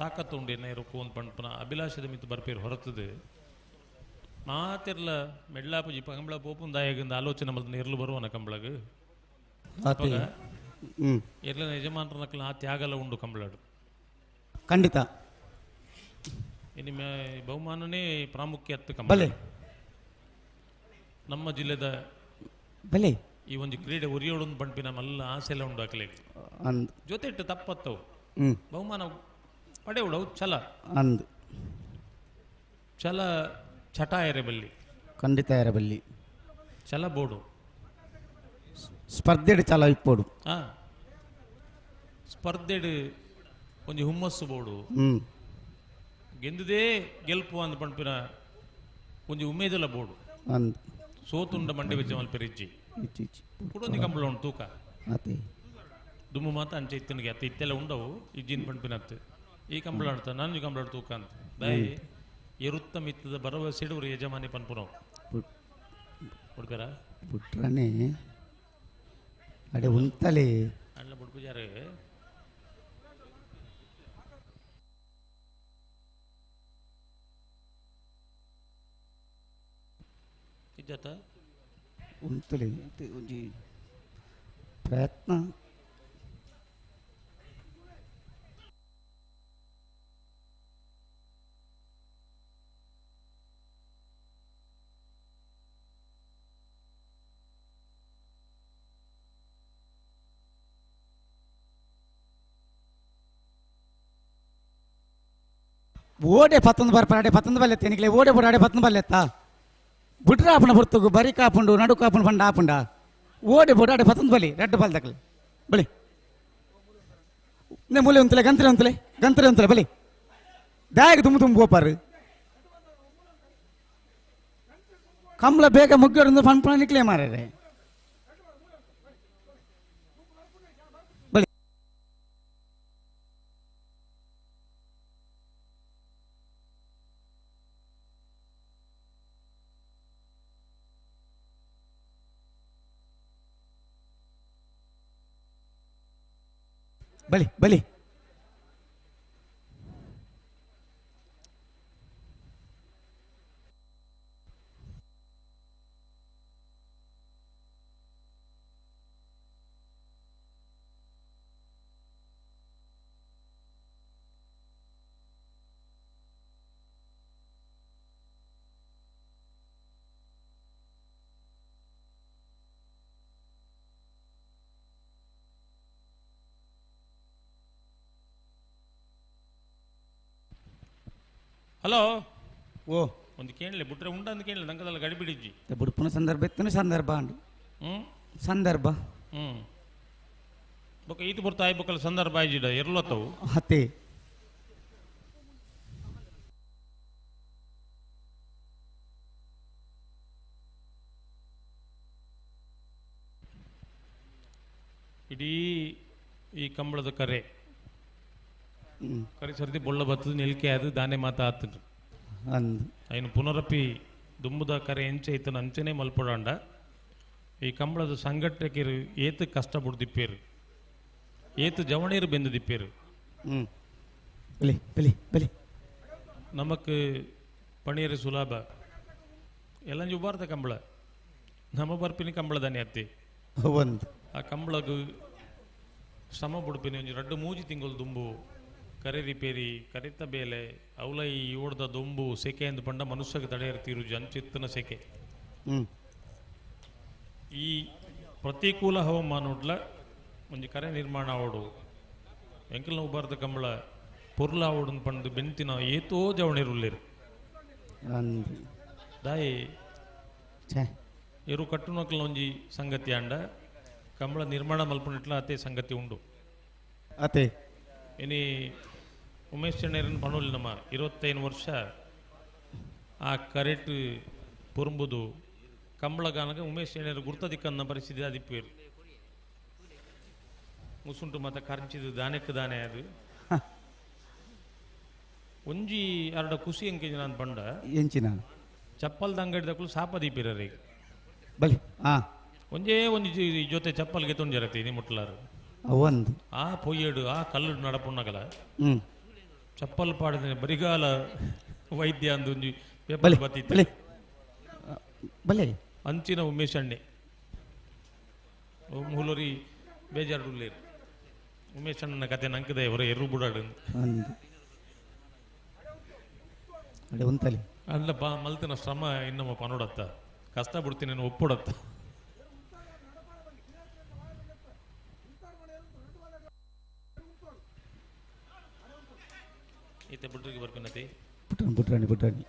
ತಾಕತ್ತು ಉಂಡು ಎನ್ನ ಎರು ಕೋನ್ ಪಂಪನ ಅಭಿಲಾಷದ ಮಿತ್ತು ಬರ್ಪೇರು ಹೊರತದು ಮಾತಿರ್ಲ ಮೆಡ್ಲಾಪುಜಿ ಕಂಬಳ ಪೋಪುನ್ ದಾಯಗಿಂದ ಆಲೋಚನೆ ಮಲ್ತನ ಎರ್ಲು ಬರುವನ ಕಂಬಳಗ್ ಎರ್ಲನ ಯಜಮಾನರನಕ್ಕಲ ಆ ತ್ಯಾಗಲ ಉಂಡು ಕಂಬಳಡು ಖಂಡಿತ ಇನ್ನು ಬಹುಮಾನನೇ ಪ್ರಾಮುಖ್ಯತೆ ಕಂಬಳ ನಮ್ಮ ಜಿಲ್ಲೆದ ಬಲೆ ಈ ಒಂದು ಕ್ರೀಡೆ ಒರಿಯೋಡೊಂದು ಬಂಡ್ಪಿ ನಮ್ಮೆಲ್ಲ ಆಸೆಲ್ಲ ಉಂಡು ಅಕ್ಲೆ ಜೊತೆ ಇಟ್ಟು ತಪ್ಪತ್ತವು ಬಹುಮಾನ ಪಡೆಯುಡವು ಛಲ ಅಂದು ಛಲ ಚಟ ಎರೆಬಲ್ಲಿ ಖಂಡಿತ ಎರೆಬಲ್ಲಿ ಛಲ ಬೋಡು ಸ್ಪರ್ಧೆಡು ಛಲ ಇಪ್ಪೋಡು ಸ್ಪರ್ಧೆಡು ಒಂಜಿ ಹುಮ್ಮಸ್ಸು ಬೋಡು ಗೆಂದುದೇ ಗೆಲ್ಪು ಅಂದ್ ಪಂಪಿನ ಒಂಜಿ ಉಮೇದಲ ಬೋಡು ಅಂದ್ ಸೋತುಂಡ ಮಂಡೆ ಬೆಚ್ಚ ಮಲ್ಪೆರಿಜ್ಜಿ ಕುಡೊಂಜಿ ಕಂಬಳ ಉಂಡು ತೂಕ ದುಮ್ಮು ಮಾತ ಅಂಚೆ ಇತ್ತನಿಗೆ ಅತ್ತ ಇತ್ತೆಲ್ಲ ಉಂಡವು ಇಜ್ಜಿನ ಪಂಪಿನತ್ತು ಈ ಕಂಬಳ ಆಡ್ತ ನಾನು ಕಂಬಳ ತೂಕ ಅಂತ ದಾಯಿ ಎರುತ್ತ ಮಿತ್ತದ ಭರವಸೆಡು ಯಜಮಾನಿ ಪನ್ಪುನವು ಉಡ್ಪೇರ ಬುಟ್ರನೆ ಅಡೆ ಉಂತಲೆ ಅಣ್ಣ ಬುಡ್ಪುಜಾರೆ ಇಜ್ಜತ ಉಂತಲೆ ಒಂಜಿ ಪ್ರಯತ್ನ. ಓಡೆ ಪತ್ತೊಂದು ಬರ್ಪಾಡೆ ಪತ್ತೊಂದು ಬಲ್ಲೆತ್ತೆ ನಿಕ್ಲೆ ಓಡೆ ಬೋಡಾಡೆ ಪತ್ತೊಂದು ಬಲ್ಲೆತ್ತ ಬುಡ್ರ ಆಪುಣ ಪೊರ್ತುಗು ಬರಿ ಕಾಪುಂಡು ನಡು ಕಾಪುಂಡು ಪಂಡ ಆಪುಂಡ ಓಡೆ ಬೋಡಾಡೆ ಪತ್ತೊಂದು ಬಲಿ ರೆಡ್ ಬಾಲ್ ದಕ್ಲೆ ಬಲಿ ನೆ ಮೂಲೆ ಉಂತಲೆ ಗಂತ್ರೆ ಉಂತಲೆ ಗಂತ್ರೆ ಉಂತಲೆ ಬಲಿ ದಾಯಗ ತುಂಬ ತುಂಬ ಪೋಪಾರು ಕಮ್ಲ ಬೇಗ ಮುಗ್ಗೋಡು ಪನ್ಪುಣ ನಿಕ್ಲೆ ಮಾರರೆ ಬಲಿ ಬಲಿ ಬಲಿ ಹಲೋ ಓ ಒಂದು ಕೇಳಲೆ ಬಿಟ್ರೆ ಉಂಡ ಅಂತ ಕೇಳಲೆ ನಂಗದಲ್ಲ ಗಡಿಬಿಡಿಜ್ಜಿ ಬುಡ್ಪುನ ಸಂದರ್ಭ ಎತ್ತನ ಸಂದರ್ಭ ಅಂಡು ಹ್ಮ್ ಸಂದರ್ಭ ಹ್ಮ್ ಬೊಕ್ಕ ಈತ ಬರ್ತಾ ಆಯ್ಬೇಕಲ್ಲ ಸಂದರ್ಭ ಆಯ್ಜಿಡ ಎರ್ಲತ್ತವು ಹತ್ತೆ ಇಡೀ ಈ ಕಂಬಳದ ಕರೆ ಕರೆ ಸರ್ದಿ ಬೊಳ್ಳ ಬತ್ತದ ನಿಲ್ಕೆ ಅದು ದಾನೆ ಮಾತ ಆತನು ಅಂದು ಐನು ಪುನರಪಿ ದುಂಬುದ ಕರೆ ಎಂಚೆ ಐತನ ಅಂಚನೆ ಮಲ್ಪಡಾಂಡ ಈ ಕಂಬಳದ ಸಂಘಟಕರು ಏತು ಕಷ್ಟ ಬಿಡ್ದಿಪ್ಪೇರು ಏತು ಜವಣೀರು ಬೆಂದು ಹ್ಮ್ ಬಲಿ ಬಲಿ ಬಲಿ ನಮಕ್ ಪಣೀರು ಸುಲಭ ಎಲ್ಲ ಜುಬಾರ್ದ ಕಂಬಳ ನಮ್ಮ ಬರ್ಪಿನಿ ಕಂಬಳ ದಾನೆ ಅತ್ತಿ ಒಂದು ಆ ಕಂಬಳಗು ಶ್ರಮ ಬುಡ್ಪಿನಿ ಒಂಜಿ ರಡ್ಡು ಮೂಜಿ ತಿಂಗಳು ದುಂಬು ಕರೆ ರಿಪೇರಿ ಕರೆತ ಬೇಲೆ ಅವಲ ಈ ಓಡ್ದ ದೊಂಬು ಸೆಕೆ ಎಂದು ಪಂಡ ಮನುಷ್ಯಗೆ ತಡೆಯರ್ ತೀರು ಜಂಚಿತ್ತನ ಸೆಕೆ ಈ ಪ್ರತಿಕೂಲ ಹವಾಮಾನೋಡ್ಲ ಒಂಜಿ ಕರೆ ನಿರ್ಮಾಣ ಆವಡು ಎಂಕಲ್ನ ಉಬಾರ್ದ ಕಂಬಳ ಪೊರ್ಲ ಆವಡು ಪಂಡು ಬೆಂತಿನ ಏತೋ ಜವಣಿರುಲ್ಲೇರು ಅಂದು ದಾಯಿ ಛೇ ಎರು ಕಟ್ಟುನಕ್ಲ ಒಂಜಿ ಸಂಗತಿ ಅಂಡ ಕಂಬಳ ನಿರ್ಮಾಣ ಮಲ್ಪುನಿಟ್ಲ ಅತೆ ಸಂಗತಿ ಉಂಡು ಅತೆ ಇನಿ ಉಮೇಶ್ ಚೆಣ್ಣೇರನ್ ಪಣೋಲಿ ನಮ್ಮ 25 ವರ್ಷ ಆ ಕರೆಟ್ ಪೊರುಂಬುದು ಕಂಬಳಗಾನಗ ಉಮೇಶ್ ಚೆಣ್ಣೇರು ಗುರ್ತ ದಿಕ್ಕನ್ನ ಪರಿಸ್ಥಿತಿ ಅದಿಪ್ಪೇರು ಮುಸುಂಟು ಮತ ಖರ್ಚಿದು ದಾನೆಕ್ ದಾನೆ ಅದು ಒಂಜಿ ಅರಡ ಖುಷಿ ಎಂಕೆ ನಾನು ಪಂಡ ಎಂಚಿನ ಚಪ್ಪಲ್ದ ಅಂಗಡಿ ಸಾಪ ದೀಪಿರರಿ ಬಲಿ ಆ ಒಂಜೇ ಒಂಜಿ ಜೊತೆ ಚಪ್ಪಲ್ಗೆ ತೊಂಜರತಿ ನೀ ಮುಟ್ಲಾರು ಒಂದು ಆ ಪೊಯ್ಯಡು ಆ ಕಲ್ಲು ನಡಪುಣ್ಣಗಲ ಹ್ಮ್ ಚಪ್ಪಲ್ ಪಾಡಿದ ಬರಿಗಾಲ ವೈದ್ಯ ಅಂದು ಒಂಜಿ ಪೇಪರ್ ಬಲಿ ಬತ್ತಿತ್ತು ಬಲಿ ಬಲಿ ಅಂಚಿನ ಉಮೇಶ್ ಅಣ್ಣೆ ಮೂಲರಿ ಬೇಜಾರುಲ್ಲೇರು ಉಮೇಶ್ ಅಣ್ಣನ ಕತೆ ನಂಕದೆ ಅವರ ಎರು ಬುಡಾಡು ಅಂದು ಅಡೆ ಉಂತಲಿ ಅಲ್ಲ ಬಾ ಮಲ್ತಿನ ಶ್ರಮ ಇನ್ನಮ್ಮ ಪನೋಡತ್ತ ಕಷ್ಟ ಬಿಡ್ತೀನಿ ನಾನು ಒಪ್ಪುಡತ್ತ ಈತ ಬಿಡ್ರಿಗೆ ಬರ್ಪಿನತಿ ಪುಟ್ರಾಣಿ ಪುಟ್ರಾಣಿ ಪುಟ್ರಾಣಿ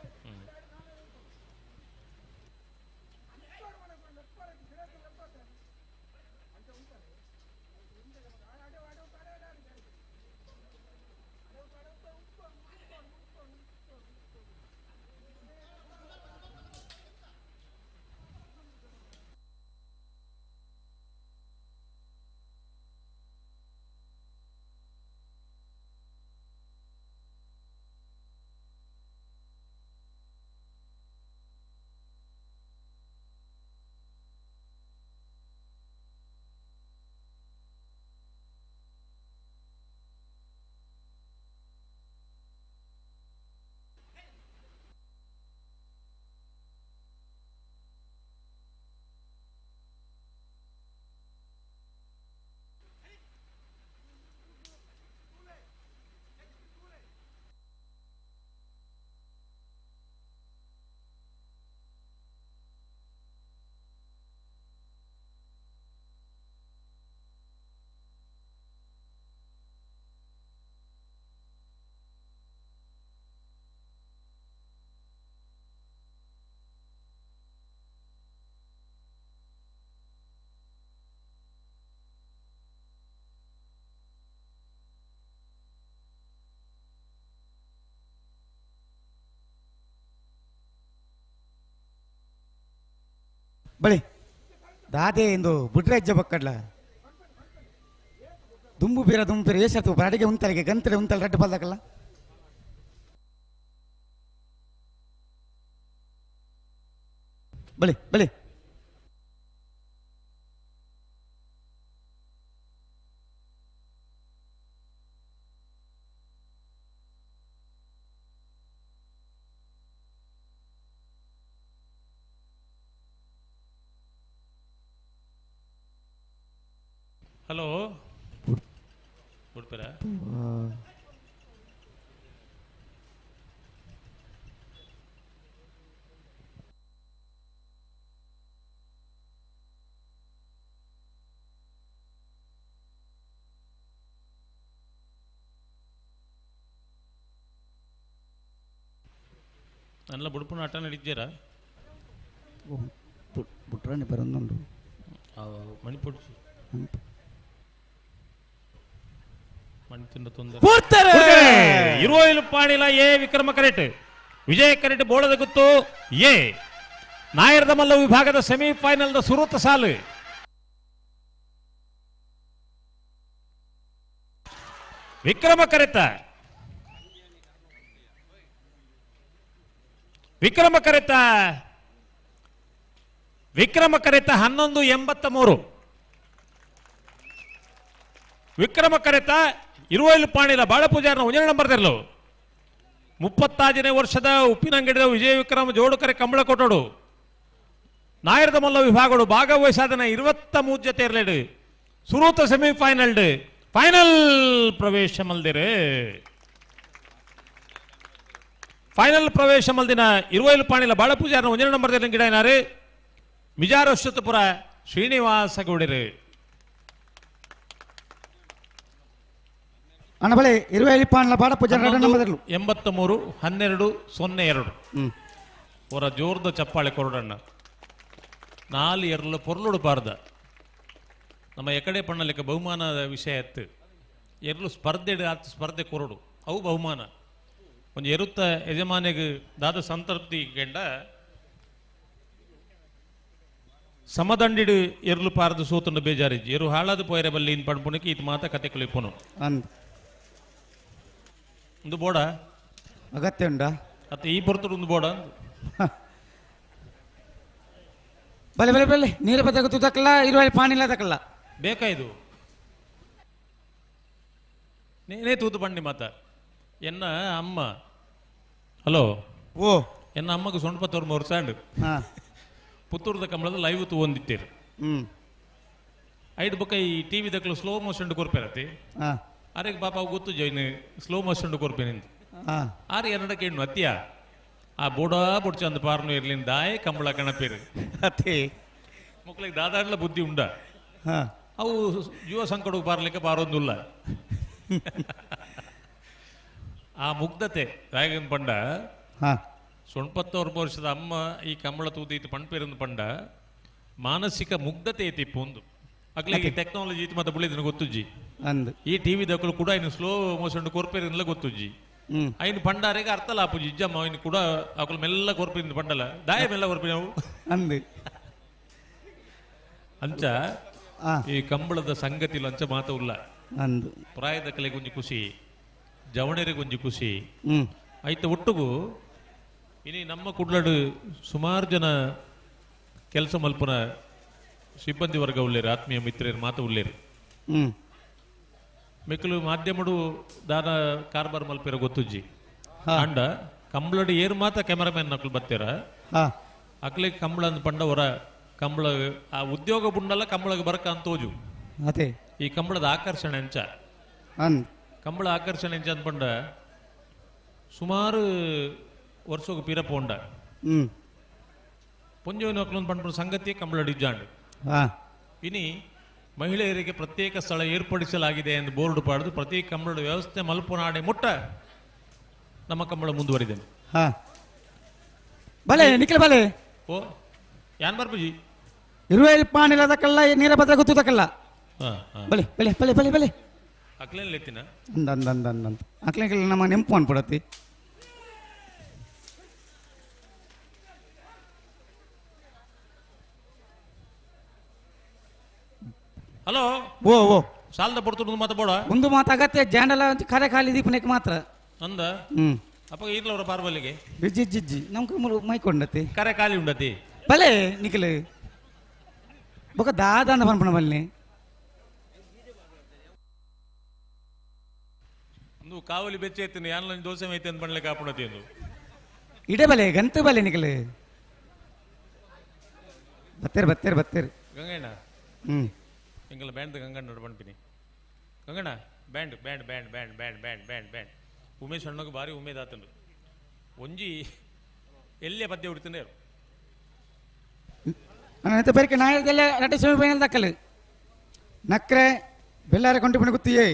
ಬಳಿ ದಾದೆ ಎಂದು ಬುಡ್ರೆಜ್ಜ ಬಕ್ಕಡ್ಲ ದುಂಬು ಬೀರ ದುಂಬು ಬೀರ ಏಸತ್ತು ಅಡಿಗೆ ಉಂತಲಿಗೆ ಗಂತಲೆ ಉಂತಲೆ ರಡ್ಡು ಬಲ್ದಕಲ್ಲ ಬಳಿ ಬಳಿ ಹಲೋ ಬಿಡ್ತೀರಾ? ನಲ್ಲ ಬುಡ್ಪುನ ಆಟ ನಡೀತೀರಾ? ಬುಟ್ರಾಣಿ ಬರೋದುಂಡು ಮಣಿಪುಡ್ಚಿ ಇರುವೈಲು ಪಾಣಿಲ ಎ ವಿಕ್ರಮ ಕರೆಟ್ ವಿಜಯ ಕರೆಟ್ ಬೋಳದ ಗುತ್ತು ಎ ನಾಯರ್ದ ಮಲ್ಲ ವಿಭಾಗದ ಸೆಮಿಫೈನಲ್ the ಸುರುತ ಸಾಲು ವಿಕ್ರಮ ಕರೆತ ವಿಕ್ರಮ ಕರೆತ ವಿಕ್ರಮ ಕರೆತ 11.83 ವಿಕ್ರಮ ಕರೆತ ಇರುವೈಲು ಪಾಣಿಲ ಬಾಳಪೂಜಾರನ ಒಂಜನೇ ನಂಬರ್ ತೆರಲು 36ನೇ ವರ್ಷದ ಉಪ್ಪಿನಂಗಡಿದ ವಿಜಯ ವಿಕ್ರಮ ಜೋಡುಕರೆ ಕಂಬಳ ಕೊಟ್ಟೋಡು ನಾಯರದ ಮಲ್ಲ ವಿಭಾಗಗಳು ಭಾಗವಹಿಸಾದನ 23 ಜೊತೆ ಇರಲೇಡು ಸುರೂತ ಸೆಮಿಫೈನಲ್ ಫೈನಲ್ ಪ್ರವೇಶ ಮಲ್ದಿರು ಫೈನಲ್ ಪ್ರವೇಶ ಮಲ್ದಿನ ಇರುವೈಲು ಪಾಣಿಲ ಬಾಳಪೂಜಾರನ ಒಂಜನೇ ನಂಬರ್ ತೆರಲು ಗಿಡ ಮಿಜಾರ ಅಶ್ವತ್ಥಪುರ ಶ್ರೀನಿವಾಸ ಗೌಡರು ಅಣ್ಣ ಬಳೆ ಇರುವೈಲಿ ಪಾಣ್ಲ ಬಾಡ ಪೂಜಾರ 83 12 02 ಅವರ ಜೋರ್ದ ಚಪ್ಪಾಳೆ ಕೊರಡಣ್ಣ ನಾಲು ಎರಲು ಪೊರ್ಲುಡು ಪಾರ್ದ ನಮ್ಮ ಎಕಡೆ ಪಣ್ಣಲಿಕ್ಕೆ ಬಹುಮಾನದ ವಿಷಯ ಎತ್ತು ಎರಲು ಸ್ಪರ್ಧೆ ಆತು ಸ್ಪರ್ಧೆ ಕೊರಡು ಅವು ಬಹುಮಾನ ಒಂದು ಎರುತ್ತ ಯಜಮಾನಿಗೆ ದಾದ ಸಂತೃಪ್ತಿ ಕೆಂಡ ಸಮದಂಡಿಡು ಎರ್ಲು ಪಾರ್ದು ಸೋತುಂಡು ಬೇಜಾರಿಜ್ಜಿ ಎರು ಹಾಳಾದ ಪೋಯರೆ ಬಲ್ಲಿ ಇನ್ ಪಣ್ಪುಣಕ್ಕೆ ಇದು ಮಾತ ಕತೆ ಕಲಿಪುನು ಒಂದು ಬೋಡ ಅಗತ್ಯ ಉಂಡಾ ಅತ್ತ ಈ ಬರ್ತಡು ಒಂದು ಬೋಡ ಬಲೆ ಬಲೆ ಬಲೆ ನೀರು ಬತ್ತಕ ತಕ್ಕಲ್ಲ ಇರುವಲ್ಲಿ ಪಾನಿಲ್ಲ ತಕ್ಕಲ್ಲ ಬೇಕಾ ಇದು ನೇನೇ ತೂತು ಬಂಡಿ ಮಾತ ಎನ್ನ ಅಮ್ಮ ಹಲೋ ಓ ಎನ್ನ ಅಮ್ಮಗೆ ಸೊಂಡ್ಪತ್ತವ್ರ ಮೂರು ಸ್ಯಾಂಡ್ ಪುತ್ತೂರ್ದ ಕಂಬಳದ ಲೈವ್ ತೂವೊಂದಿತ್ತೀರು ಐದು ಬೊಕ್ಕ ಈ ಟಿವಿ ದಕ್ಕಲು ಸ್ಲೋ ಮೋಷನ್ ಕೊರ್ಪೇರತಿ ಅರೆಗೆ ಪಾಪ ಗೊತ್ತು ಜೈನ್ ಸ್ಲೋ ಮೋಷನ್ ಕೊರ್ಪೇನಿಂದ ಆರು ಎರಡಕ್ಕೆ ಹೆಣ್ಣು ಅತ್ತಿಯ ಆ ಬೋಡಾ ಬೊಡ್ಚ ಅಂದ ಪಾರ್ನು ಇರ್ಲಿಂದ ದಾಯೆ ಕಂಬಳ ಕಣಪೇರು ಅತಿ ಮಕ್ಕಳಿಗೆ ದಾದಾಡ್ಲ ಬುದ್ಧಿ ಉಂಡ ಅವು ಯುವ ಸಂಕಟಕ್ಕೆ ಪಾರ್ಲಿಕ್ಕೆ ಪಾರೊಂದುಲ್ಲ ಆ ಮುಗ್ಧತೆ ರಾಯಗನ್ ಪಂಡ ಸೊಣ್ಪತ್ತೋರ್ಬ ವರ್ಷದ ಅಮ್ಮ ಈ ಕಂಬಳ ತೂದೀತು ಪಣ್ಪೇರಂದು ಪಂಡ ಮಾನಸಿಕ ಮುಗ್ಧತೆ ಐತಿಪ್ಪು ಒಂದು ಅಕ್ಲಿಗೆ ಟೆಕ್ನಾಲಜಿ ಇತ್ತು ಮತ್ತೆ ಬುಳಿದನ ಗೊತ್ತುಜ್ಜಿ ಈ ಟಿವಿ ದಕ್ಕಲು ಕೂಡ ಇನ್ನು ಸ್ಲೋ ಮೋಷನ್ ಕೊರ್ಪೇರಿಂದಲ ಗೊತ್ತುಜ್ಜಿ ಐನು ಪಂಡಾರಿಗೆ ಅರ್ಥ ಲಾಪುಜಿ ಇಜ್ಜಮ್ಮ ಇನ್ನು ಕೂಡ ಅಕಲು ಮೆಲ್ಲ ಕೊರ್ಪಿಂದ ಪಂಡಲ ದಾಯ ಮೆಲ್ಲ ಕೊರ್ಪಿ ನಾವು ಅಂದು ಅಂಚ ಈ ಕಂಬಳದ ಸಂಗತಿ ಅಂಚ ಮಾತ ಉಲ್ಲ ಅಂದು ಪ್ರಾಯದ ಕಲೆ ಗೊಂಜಿ ಖುಷಿ ಜವಣರಿಗೆ ಒಂಜಿ ಖುಷಿ ಐತ ಒಟ್ಟುಗು ಇನಿ ನಮ್ಮ ಕುಡ್ಲಡು ಸುಮಾರು ಜನ ಕೆಲಸ ಮಲ್ಪುನ ಸಿಬ್ಬಂದಿ ವರ್ಗ ಉಳ್ಳೇರು ಆತ್ಮೀಯ ಮಿತ್ರರು ಮಾತು ಉಳ್ಳೇರು ಮಿಕ್ಕಲು ಮಾಧ್ಯಮಡು ದಾನ ಕಾರ್ಬಾರ್ ಮಲ್ಪೇರ ಗೊತ್ತುಜ್ಜಿ ಅಂಡ ಕಂಬಳಡು ಏರು ಮಾತ ಕ್ಯಾಮರಾಮ್ಯಾನ್ ನಕಲು ಬತ್ತೀರ ಅಕ್ಲೆ ಕಂಬಳ ಅಂದ್ ಪಂಡ ಹೊರ ಕಂಬಳ ಆ ಉದ್ಯೋಗ ಬುಂಡಲ್ಲ ಕಂಬಳಗೆ ಬರಕ ಅಂತ ತೋಜು ಈ ಕಂಬಳದ ಆಕರ್ಷಣೆ ಅಂಚ ಕಂಬಳ ಆಕರ್ಷಣೆ ಅಂಚ ಅಂದ್ಪಂಡ ಸುಮಾರು ವರ್ಷಕ್ಕೆ ಪಿರ ಪೋಂಡ ಪೊಂಜೋವಿನ ಪಂಡ ಸಂಗತಿ ಕಂಬಳ ಡಿಜಾಂಡ್ ಇನಿ ಮಹಿಳೆಯರಿಗೆ ಪ್ರತ್ಯೇಕ ಸ್ಥಳ ಏರ್ಪಡಿಸಲಾಗಿದೆ ಎಂದು ಬೋರ್ಡ್ ಪಾಡ್ದು ಪ್ರತಿ ಕಂಬಳದ ವ್ಯವಸ್ಥೆ ಮಲ್ಪುನಾಡೆ ಮುಟ್ಟ ನಮ್ಮ ಕಂಬಳ ಮುಂದುವರಿದೆ. ಬಲೆ ನಿಖಿಲ್ ಬಲೆ ಓ ಯಾನ್ ಬರ್ಬುಜಿ ಇರುವೆಲ್ ಪಾನಿಲ್ಲ ತಕ್ಕಲ್ಲ ನೀರ ಭದ್ರ ಗೊತ್ತು ತಕ್ಕಲ್ಲ ಬಲೆ ಬಲೆ ಬಲೆ ಬಲೆ ಬಲೆ ಅಕ್ಲೇನ್ ಲೆತ್ತಿನ ಅಂದ ಅಂದ ಅಂದ ಅಂದ ಅಂತ ಅಕ್ಲೇನ್ ನಮ್ಮ ನೆಂಪು ಅನ್ಪಡತ್ತಿ. ಹಲೋ ಓ ಓ ಸಾಲದ ಪಡ್ತು ಮಾತ ಬೋಡ ಒಂದು ಮಾತು ಅಗತ್ಯ ಜಾಂಡಲ ಕರೆ ಖಾಲಿ ದೀಪನಕ್ಕೆ ಮಾತ್ರ. ಅಂದ ಹ್ಮ್ ಅಪ್ಪ ಇರ್ಲವರ ಪಾರ್ಬಲಿಗೆ ಬಿಜ್ಜಿ ಜಿಜ್ಜಿ ನಮ್ಗೆ ಮೂರು ಮೈಕೊಂಡತಿ ಕರೆ ಖಾಲಿ ಉಂಡತಿ ಬಲೆ ನಿಖಲ್ ಬೊಕ ದಾದ ಅಂದ ಪನ್ಪಣ ಬಲ್ನಿ ಒಂದು ಕಾವಲಿ ಬೆಚ್ಚ ಐತಿನಿ ಯಾನ್ಲೊಂದು ದೋಸೆ ಮೈತೆ ಅಂತ ಬಣ್ಲೆ ಕಾಪುಣತಿ ಎಂದು ಇಡೆ ಬಲೆ ಗಂತ ಬಲೆ ನಿಖಲ್ ಬತ್ತೇರ್ ಬತ್ತೇರ್ ಬತ್ತೇರ್ ಗಂಗಣ್ಣ ಹ್ಮ್ ಎಂಗಲ ಬ್ಯಾಂಡ್ ಗಂಗಣ್ಣ ಪನ್ಪಿನಿ Ganganna band band band band band band band band Umesh ಅಣ್ಣಗೆ ಭಾರಿ ಉಮೇದ್ ಆತಂಡು ಒಂಜಿ ಎಲ್ಲೇ ಪದ್ಯ ಉಡ್ತಂడే ನನ್ನ ಬೇರೆ ನಾಯಕದಲ್ಲೇ ರಟ್ಟೆ ಸೆಮಿಫೈನಲ್ ದಕ್ಕಲು ನಕ್ರೆ ಬೆಲ್ಲಾರ ಕೊಂಟಿಪಣ ಗುತ್ತಿಯೇ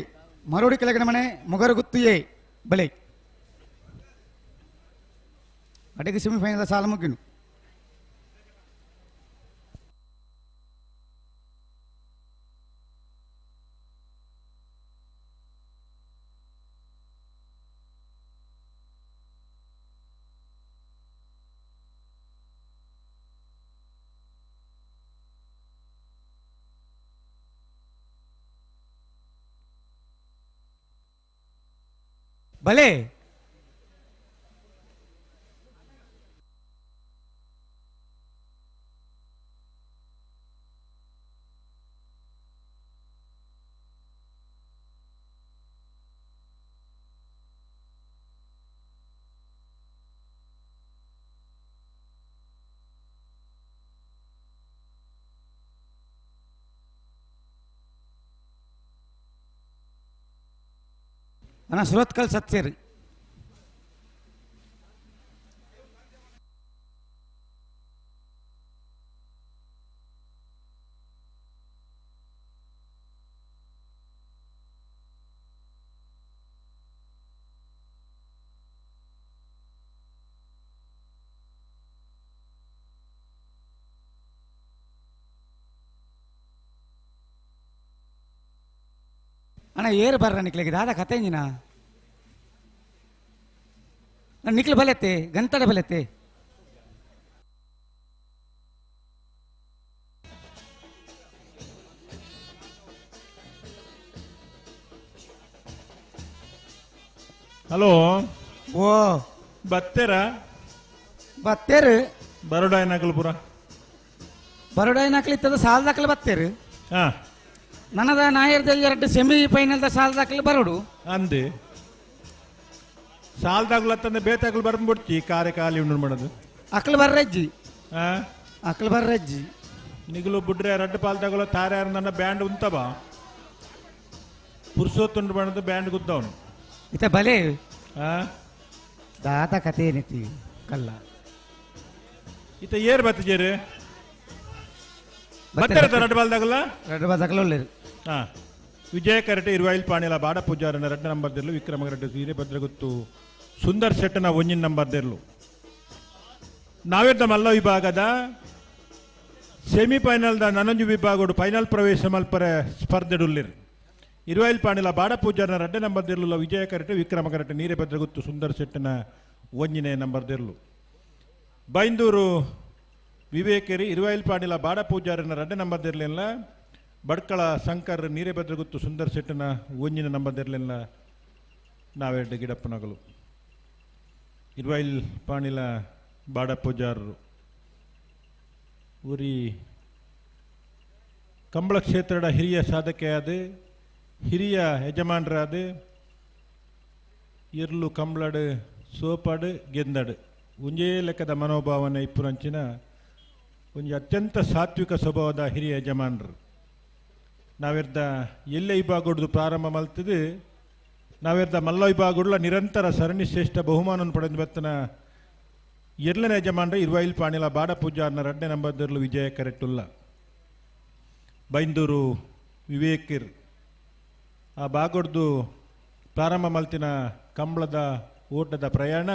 ಮರೋಡಿ ಕೆಳಗಿನ ಮನೆ ಮೊಗರು ಗುತ್ತಿಯೇ ಬಲೆ ಅಡಿಗೆ ಸೆಮಿಫೈನಲ್ ಸಾಲ ಮುಗಿನು. ಬಲೆ ಅಣ್ಣ ಸುರತ್ಕಲ್ ಸತ್ಯರಿ ಅಣ್ಣ ಏರು ಬರ್ರ ನಿಕ್ಲಿಗೆ ದಾದ ಕತೆ ಇಂಜಿನ ನಿಕ್ಲು ಬಲೆತ್ತೆ ಗಂತಡ ಬಲೆತ್ತೆ. ಹಲೋ ಓ ಬತ್ತೇರಾ ಬತ್ತೇರು ಬರೋಡಾಯನಕಲ್ ಪುರ ಬರೋಡಾಯನಕಲ್ ಇತ್ತದ ಸಾಲದಾಕಲ್ ಬತ್ತೇರು. ಹಾ ನನದ ನಾಯರ್ದಲ್ಲಿ ಎರಡು ಸೆಮಿ ಫೈನಲ್ ಸಾಲದಾಕಲ್ ಬರೋಡು ಅಂದೆ ಸಾಲದಾಗ್ಲತ್ತಂದ್ರೆ ಬೇತಾಗ್ಲು ಬರ್ಬಿಡ್ತಿ ಕಾರೆ ಖಾಲಿ ಉಂಡು ಮಾಡೋದು ಅಕ್ಲು ಬರ್ರಜ್ಜಿ. ಹಾ ಅಕ್ಲು ಬರ್ರಜ್ಜಿ ನಿಗುಲು ಬುಡ್ರೆ ರಡ್ಡು ಪಾಲ್ದಾಗಲ ತಾರೆ ನನ್ನ ಬ್ಯಾಂಡ್ ಉಂತಬ ಪುರ್ಸೋತ್ತುಂಡು ಮಾಡೋದು ಬ್ಯಾಂಡ್ ಗುದ್ದವನು ಇತ ಬಲೆ ಹಾ ದಾತ ಕತೆ ಏನೈತಿ ಕಲ್ಲ ಇತ ಏರ್ ಬತ್ತಿಜೇರು ಬತ್ತರ ರಡ್ಡು ಪಾಲ್ದಾಗಲ ರಡ್ಡು ಪಾಲ್ದಾಗಲ ಒಳ್ಳೇರು. ಹಾ ವಿಜಯ ಕರಟೆ ಇರುವಾಯಿಲ್ ಪಾಣಿಲ ಬಾಡ ಪೂಜಾರನ ರಡ್ಡು ನಂಬರ್ ದಿರ್ಲು ವಿಕ್ರಮ ಕರಟೆ ವೀರಭದ್ರಗುತ್ತು ಸುಂದರ್ ಶೆಟ್ಟನ ಒಂಜಿನ ನಂಬರ್ ದಿರ್ಲು. ನಾವೆದ್ದ ಮಲ್ಲ ವಿಭಾಗದ ಸೆಮಿಫೈನಲ್ದ ನನಂಜು ವಿಭಾಗಡು ಫೈನಲ್ ಪ್ರವೇಶ ಮಲ್ಪರೆ ಸ್ಪರ್ಧೆಡುಲ್ಲಿರ್ ಇರುವಾಯಿಲ್ ಪಾಣಿಲ ಬಾಡ ಪೂಜಾರನ ರಡ್ಡೆ ನಂಬರ್ ದಿರ್ಲು ವಿಜಯ karate Vikrama karate ನೀರಭದ್ರಗುತ್ತು Sundar ಶೆಟ್ಟನ ಒಂಜಿನೇ number ದಿರ್ಲು. Byndoor ವಿವೇಕರಿ ಇರುವಾಯಿಲ್ Panila ಬಾಡ ಪೂಜಾರನ ರಡ್ಡೆ ನಂಬರ್ ದಿರ್ಲಿಲ್ಲ ಬಡ್ಕಳ ಶಂಕರ್ ನೀರೇಭದ್ರಗುತ್ತು ಸುಂದರ್ ಶೆಟ್ಟನ ಒಂಜಿನ ನಂಬದಿರಲಿಲ್ಲ ನಾವೆರಡು ಗಿಡಪ್ಪನಗಲು ಇರುವಾಯಿಲ್ ಪಾಣಿಲ ಬಾಡ ಪೂಜಾರರು ಊರಿ ಕಂಬಳ ಕ್ಷೇತ್ರದ ಹಿರಿಯ ಸಾಧಕೆಯಾದ ಹಿರಿಯ ಯಜಮಾನರಾದ ಇರ್ಲು ಕಂಬಳಡು ಸೋಪಾಡು ಗೆಂದಡು ಒಂಜೇ ಲೆಕ್ಕದ ಮನೋಭಾವನೆ ಇಪ್ಪುರಂಚಿನ ಒಂಜಿ ಅತ್ಯಂತ ಸಾತ್ವಿಕ ಸ್ವಭಾವದ ಹಿರಿಯ ಯಜಮಾನರು. ನಾವೆರ್ದ ಎಲ್ಲೆ ವಿಭಾಗಡ್ದು ಪ್ರಾರಂಭ ಮಲ್ತದು ನಾವೆರ್ದ ಮಲ್ಲ ವಿಭಾಗಡ್ಲ ನಿರಂತರ ಸರಣಿ ಶ್ರೇಷ್ಠ ಬಹುಮಾನವನ್ನು ಪಡೆದು ಬತ್ತನ ಎರಡನೇ ಯಜಮಾನ್ರ ಇರುವಾಯಿಲ್ ಪಾಣಿಲ ಬಾಡ ಪೂಜಾರ್ನ ರಡ್ಡೆ ನಂಬರ್ದರ್ಲು ವಿಜಯ ಕರೆಕ್ಟುಲ್ಲ ಬೈಂದೂರು ವಿವೇಕಿರ್ ಆ ಬಾಗೊಡ್ದು ಪ್ರಾರಂಭ ಮಲ್ತಿನ ಕಂಬಳದ ಓಟದ ಪ್ರಯಾಣ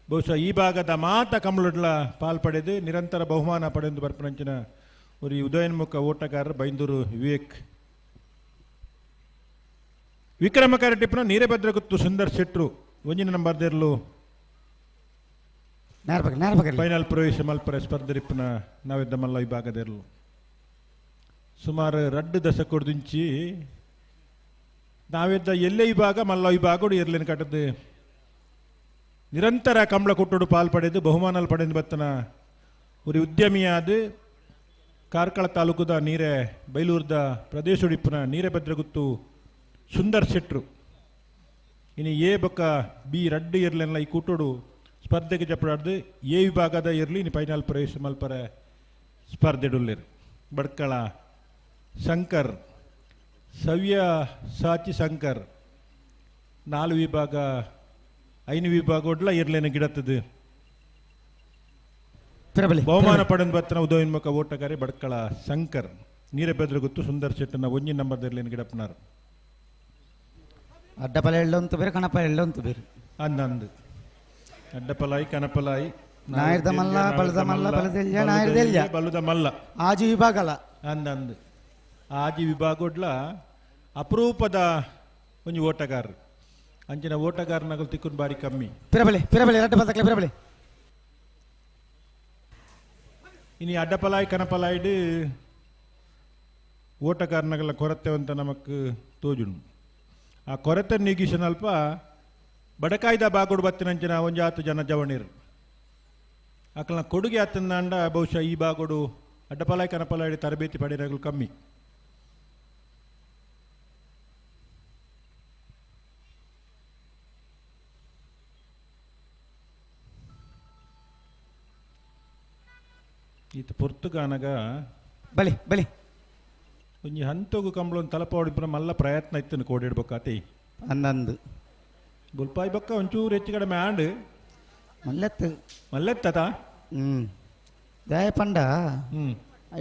ಬಹುಶಃ ಈ ಭಾಗದ ಮಾತ ಕಂಬಳಡ್ಲ ಪಾಲ್ ಪಡೆದು ನಿರಂತರ ಬಹುಮಾನ ಪಡೆದು ಬರ್ಪನಂಚಿನ ஒரு ಉದಯೋನ್ಮುಖ ಓಟಗಾರರು ಬೈಂದೂರು ವಿವೇಕ್. ವಿಕ್ರಮ ಕರಟಿಪ್ಪನ ನೀರೇಭದ್ರಗುತ್ತು ಸುಂದರ್ ಶೆಟ್ರು ಒಂಜಿನ ನಂಬರ್ ದೇರ್ಲು ಫೈನಲ್ ಪ್ರವೇಶ ಮಲ್ಪರೆ ಸ್ಪರ್ಧರಿಪ್ಪನ ನಾವೆದ್ದ ಮಲ್ಲ ವಿಭಾಗದಿರಲು. ಸುಮಾರು ರಡ್ಡು ದಶಕೊಡ್ದಿಂಚಿ ನಾವೆದ್ದ ಎಲ್ಲೆ ವಿಭಾಗ ಮಲ್ಲ ವಿಭಾಗಡು ಇರ್ಲಿನ ಕಟ್ಟದ್ದು ನಿರಂತರ ಕಂಬಳ ಕೊಟ್ಟುಡು ಪಾಲ್ ಪಡೆದು ಬಹುಮಾನಲ್ ಪಡೆದು ಬತ್ತನ ஒரு ಉದ್ಯಮಿಯಾದ ಕಾರ್ಕಳ ತಾಲೂಕುದ ನೀರೆ ಬೈಲೂರ್ದ ಪ್ರದೇಶುಡಿಪ್ಪುನ ನೀರೆ ಭದ್ರಗುತ್ತು ಸುಂದರ್ ಶೆಟ್ರು ಇನ್ನು ಎ ಬೊಕ್ಕ ಬಿ ರಡ್ಡು ಇರ್ಲೆಲ್ಲ ಈ ಕೂಟೋಡು ಸ್ಪರ್ಧೆಗೆ ಜಪಡಾಡ್ದು ಎ ವಿಭಾಗದ ಇರಲಿ ಇನ್ನು ಫೈನಲ್ ಪ್ರವೇಶ ಮಲ್ಪರೆ ಸ್ಪರ್ಧೆಡುಲ್ಲೇರು. ಬಡ್ಕಳ ಶಂಕರ್ ಸವ್ಯ ಸಾಚಿ ಶಂಕರ್ 4 ವಿಭಾಗ 5 ವಿಭಾಗ ಒಡ್ಲ ಇರ್ಲೇನ ಗಿಡತ್ತದು. ಬಹುಮಾನ ಪಡೆದ ಬತ್ತನ ಉದಯೋನ್ಮುಖ ಓಟಗಾರಿ ಬಡ್ಕಳ ಶಂಕರ್ ನೀರೆ ಬೆದ್ರಗುತ್ತು ಸುಂದರ್ ಶೆಟ್ಟನ ಒಂಜಿ ನಂಬರ್ ಇರ್ಲೇನ ಗಿಡಪ್ಪನಾರು. ಅಡ್ಡಪಲ ಎಳ್ಳೊಂತು ಬೇರೆ ಕಣಪ ಎಳ್ಳೊಂತು ಬೇರೆ ಅಂದಂದು ಅಡ್ಡಪಲಾಯಿ ಕಣಪಲಾಯಿ ನಾಯರ್ದ ಮಲ್ಲ ಬಲದ ಮಲ್ಲ ಬಲದೆಲ್ಯ ನಾಯರ್ದೆಲ್ಯ ಬಲದ ಮಲ್ಲ ಆಜಿ ವಿಭಾಗಲ ಅಂದಂದು ಆಜಿ ವಿಭಾಗೊಡ್ಲ ಅಪರೂಪದ ಒಂಜಿ ಓಟಗಾರರು ಅಂಚಿನ ಓಟಗಾರನಗಳು ತಿಕ್ಕುನ್ ಬಾರಿ ಕಮ್ಮಿ. ಪಿರಬಲೆ ಪಿರಬಲೆ ರಡ್ಡ ಬದಕ್ಲೆ ಪಿರಬಲೆ ಇನಿ ಅಡ್ಡಪಲಾಯಿ ಕನಪಲಾಯ್ಡು ಓಟಗಾರನಗಳ ಕೊರತೆ ಅಂತ ನಮಕ್ ತೋಜುಂಡು. ಆ ಕೊರತೆ ನೀಗಿಸನಲ್ಪ ಬಡಕಾಯ್ದ ಬಾಗೋಡು ಬತ್ತಿನಂಚಿನ ಒಂಜಾತು ಜನ ಜವಣಿರು ಅಕಲ್ನ ಕೊಡುಗೆ ಆತಂದಾಂಡ ಬಹುಶಃ ಈ ಬಾಗೋಡು ಅಡ್ಡಪಲಾಯ್ ಕನಪಲಾಯ್ಡು ತರಬೇತಿ ಪಡೆಯಗಳು ಕಮ್ಮಿ. ಈತ ಪೊರ್ತುಗಾನಗ ಬಲಿ ಬಲಿ ಒಂಜಿ ಹಂತಗು ಕಂಬಳೊಂದು ತಲಪಾಡಿಪುರ ಮಲ್ಲ ಪ್ರಯತ್ನ ಇತ್ತು ಕೋಡಿಡ್ಬೇಕಾತಿ ಅಂದಂದು ಗುಲ್ಪಾಯಿ ಬಕ್ಕ ಒಂಚೂರು ಹೆಚ್ಚು ಕಡಿಮೆ ಆಂಡ್ ಮಲ್ಲೆತ್ತು ಮಲ್ಲೆತ್ತದ ದಾಯ ಪಂಡ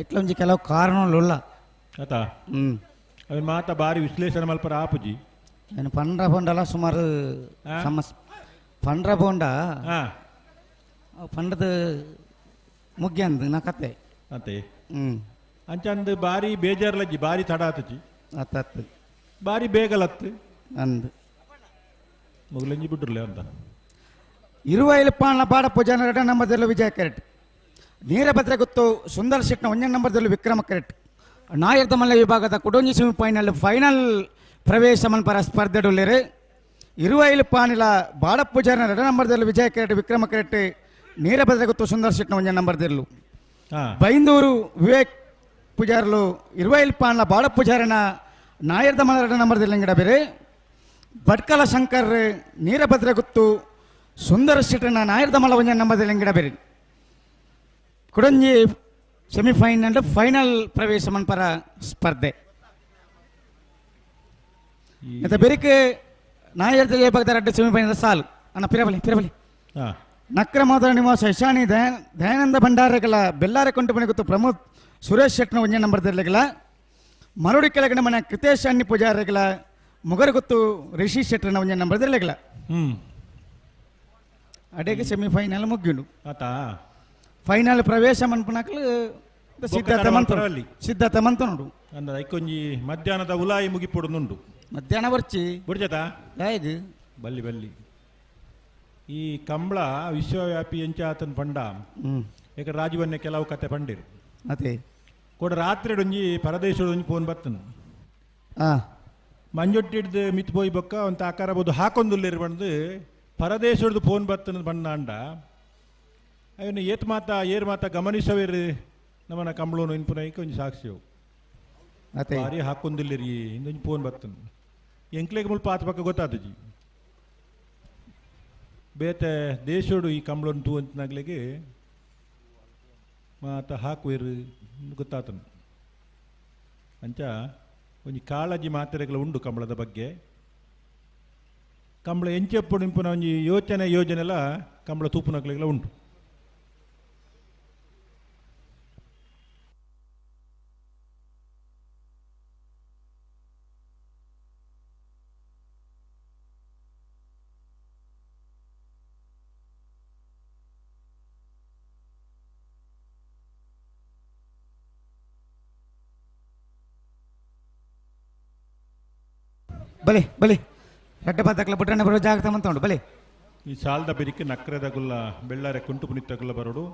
ಇಟ್ಲ ಒಂಜಿ ಕೆಲವು ಕಾರಣಗಳು ಆತ ಅವನ ಮಾತ ಬಾರಿ ವಿಶ್ಲೇಷಣೆ ಮಲ್ಪರ ಆಪುಜಿ నేను పండ్ర బొండల ಸುಮಾರು ಸಮಸ್ಯೆ ಪಂಡ್ರ ಬೋಂಡ ಪಂಡದ ಮುಗ್ಯಂದು ನಾ ಕತೆ ಅತೆ ಅಂಚಂದು ಬಾರಿ ಬೇಜಾರ್ಲಜ್ಜಿ ಬಾರಿ ತಡ ಆತಜಿ ಅತ್ತತ್ತು ಬಾರಿ ಬೇಗಲತ್ತು ಅಂದು ಮೊಗಲಂಜಿ ಬಿಡ್ರಲೆ ಅಂತ ಇರುವೈಲು ಪಾಣ್ಲ ಬಾಡಪ್ಪ ಜನ ನಂಬರ್ದಲ್ಲಿ ವಿಜಯ ಕರೆಟ್ ನೀರಭದ್ರ ಗುತ್ತು ಸುಂದರ್ ಶೆಟ್ನ ಒಂಜನ ನಂಬರ್ದಲ್ಲಿ ವಿಕ್ರಮ ಕರೆಟ್ ನಾಯರ್ದಮಲ್ಲ ವಿಭಾಗದ ಕುಡೊಂಜಿ ಸೆಮಿಫೈನಲ್ ಫೈನಲ್ ಪ್ರವೇಶ ಮನ್ಪರ ಸ್ಪರ್ಧೆಡುಲ್ಲೇರು ಇರುವೈಲು ಪಾನಿಲ ಬಾಡಪ್ಪ ಜನ ಎರಡ ನಂಬರ್ದಲ್ಲಿ ವಿಜಯ ಕರೆಟ್ ವಿಕ್ರಮ ಕರೆಟ್ ನೀರಭದ್ರ ಗುತ್ತು ಸುಂದರ್ ಶೆಟ್ನ ಒಂಜನ ನಂಬರ್ದಲ್ಲಿ ಬೈಂದೂರು ವಿವೇಕ್ ಪೂಜಾರ್ಲು ಇರುವೈಲು ಪಾನ್ಲ ಬಾಡಪ್ಪ ಪೂಜಾರನ ನಾಯರ್ದಮಲ್ಲ ಎರಡ ನಂಬರ್ದಲ್ಲಿ ಗಿಡ ಬೇರೆ ಭಟ್ಕಲ ಶಂಕರ್ ನೀರಭದ್ರ ಗುತ್ತು ಸುಂದರ ಶೆಟ್ಟನ ನಾಯರ್ದಮಲ್ಲ ಒಂಜನ ನಂಬರ್ದಲ್ಲಿ ಗಿಡ ಬೇರೆ ಕುಡಂಜಿ ಸೆಮಿಫೈನಲ್ ಫೈನಲ್ ಪ್ರವೇಶ ಮನ್ಪರ ಸ್ಪರ್ಧೆ ಮತ್ತೆ ಬೆರಿಕೆ ನಾಯರ್ದಲ್ಲಿ ಭಾಗದ ರಡ್ಡ ಸೆಮಿಫೈನಲ್ ಸಾಲು ಅಣ್ಣ ಪಿರಬಲಿ ಪಿರಬಲಿ ನಕ್ರ ಮಾದರ ನಿವಾಸ ಇಶಾನಿ ದಯಾನಂದ ಭಂಡಾರಗಳ ಬೆಲ್ಲಾರ ಕೊಂಟುಮನೆ ಗೊತ್ತು ಪ್ರಮೋದ್ ಸುರೇಶ್ ಶೆಟ್ನ ಒಂಜೆ ನಂಬರ್ ದರ್ಲಿಗಳ ಮರುಡಿ ಕೆಳಗಡೆ ಮನೆ ಕೃತೇಶ್ ಅಣ್ಣಿ ಪೂಜಾರಿಗಳ ಮುಗರಗುತ್ತು ರಿಷಿ ಶೆಟ್ಟರ್ನ ಒಂಜೆ ನಂಬರ್ ದರ್ಲಿಗಳ ಅಡೇಗೆ ಸೆಮಿಫೈನಲ್ ಮುಗ್ಗಿಂಡು ಫೈನಲ್ ಪ್ರವೇಶ ಮನ್ಪುನಕಲು ಸಿದ್ಧತೆ ಮಂತ ಸಿದ್ಧತೆ ಮಂತ ನೋಡು ಅಂದ್ರೆ ಐಕೊಂಜಿ ಮಧ್ಯಾಹ್ನದ ಉಲಾಯಿ ಮುಗಿಪೊಡುನುಂಡು ಮಧ್ಯಾಹ್ನ ಬರ್ಚಿ ಬುಡ್ಜತಾ ಹೇಗೆ ಬಲ್ಲಿ ಬಲ್ಲಿ ಈ ಕಂಬಳ ವಿಶ್ವವ್ಯಾಪಿ ಎಂಚಾತನ್ ಪಂಡ ಏಕ ರಾಜವನ್ನೇ ಕೆಲವು ಕತೆ ಪಂಡಿರು ಅದೇ ಕೂಡ ರಾತ್ರಿ ಒಂಜಿ ಪರದೇಶದ ಒಂಜಿ ಫೋನ್ ಬರ್ತನು ಮಂಜೊಟ್ಟಿಡ್ದು ಮಿತ್ ಪೋಯಿ ಬೊಕ್ಕ ಒಂದು ಆಕಾರ ಬೋದು ಹಾಕೊಂದುಲ್ಲೇರು ಬಂದು ಪರದೇಶದ ಫೋನ್ ಬರ್ತನ ಬಂದಾಂಡ ಅವನು ಏತ್ ಮಾತ ಏರ್ ಮಾತ ಗಮನಿಸವೇರು ನಮ್ಮನ ಕಂಬಳೋನು ಇನ್ಪುನೈಕೆ ಒಂಜಿ ಸಾಕ್ಷಿಯವು ಭಾರಿ ಹಾಕೊಂದಿಲ್ಲಿರಿ ಇಂದೊಂಜಿ ಫೋನ್ ಬರ್ತನು ಎಂಕ್ಲೆಗ್ ಮುಲ್ಪ ಆತ ಪಕ್ಕ ಗೊತ್ತಾತಜಿ ಬೇತೆ ದೇಶೋಡು ಈ ಕಂಬಳನ್ನು ತೂ ಅಂತನಾಗ್ಲಿಗೆ ಮಾತ ಹಾಕುವೇರು ಗೊತ್ತಾತನು ಅಂಚ ಒಂಜಿ ಕಾಳಜಿ ಮಾತ್ರೆಗಳ ಉಂಡು ಕಂಬಳದ ಬಗ್ಗೆ ಕಂಬಳ ಎಂಚೆಪ್ಪು ನಿಂಪುನ ಒಂಜಿ ಯೋಚನೆ ಯೋಜನೆಲ್ಲ ಕಂಬಳ ತೂಪುನಕ್ಲೆಗೆಲ್ಲ ಉಂಟು. ಬಲಿ ಬಲಿ ರಡ್ಡ ಪಾತಕ್ಲ ಬುಡ್ರಣ್ಣ ಬರೋ ಜಾಗೃತ ಅಂತ ಉಂಟು ಬಲಿ. ಈ ಸಾಲದ ಬೆರಿಕೆ ನಕ್ರದಗುಲ್ಲ ಬೆಳ್ಳಾರೆ ಕುಂಟು ಪುನಿತಗುಲ್ಲ ಬರೋಡು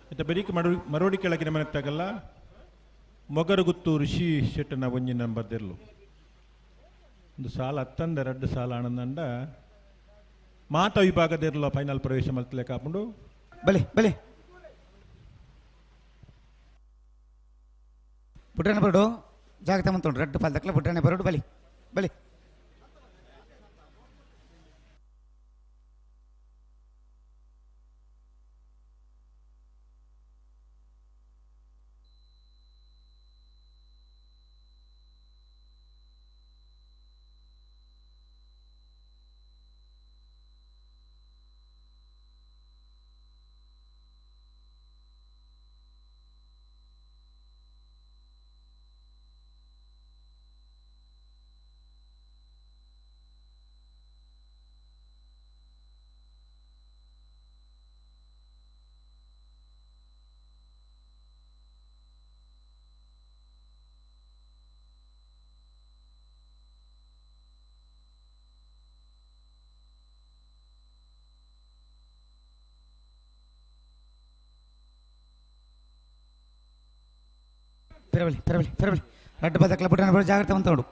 ಮತ್ತು ಬೆರಿಕೆ ಮರುವಡಿ ಕೆಳಗಿನ ಮನೆ ತಗಲ್ಲ ಮೊಗರುಗುತ್ತು ಋಷಿ ಶೆಟ್ಟನ ಒಂಜಿ ನಂಬರ್ ದೆರ್ಲು ಒಂದು ಸಾಲ ಅತ್ತಂದ ರಡ್ಡು ಸಾಲ ಆನಂದಂಡ ಮಾತ ವಿಭಾಗದಿರ್ಲ ಫೈನಲ್ ಪ್ರವೇಶ ಮಲ್ತಲೆ ಕಾಪುಂಡು. ಬಲೆ ಬಲೆ ಬುಡ್ರನೆ ಬರಡು ಜಾಗ್ರತೆ ಮಂತುಂಡು ರಡ್ಡು ಪಾಲ್ದಕ್ಲ ಬುಡ್ರನೆ ಬರಡು ಬಲಿ ಬಲಿ ಪೆರವಳಿ ಪೆರವಳಿ ಪೆರವಳಿ ರಡ್ಡು ಬದಕ್ಲ ಬುಡ್ರನೆ ಬರಡು ಜಾಗ್ರತೆ ಮಂತುಂಡು.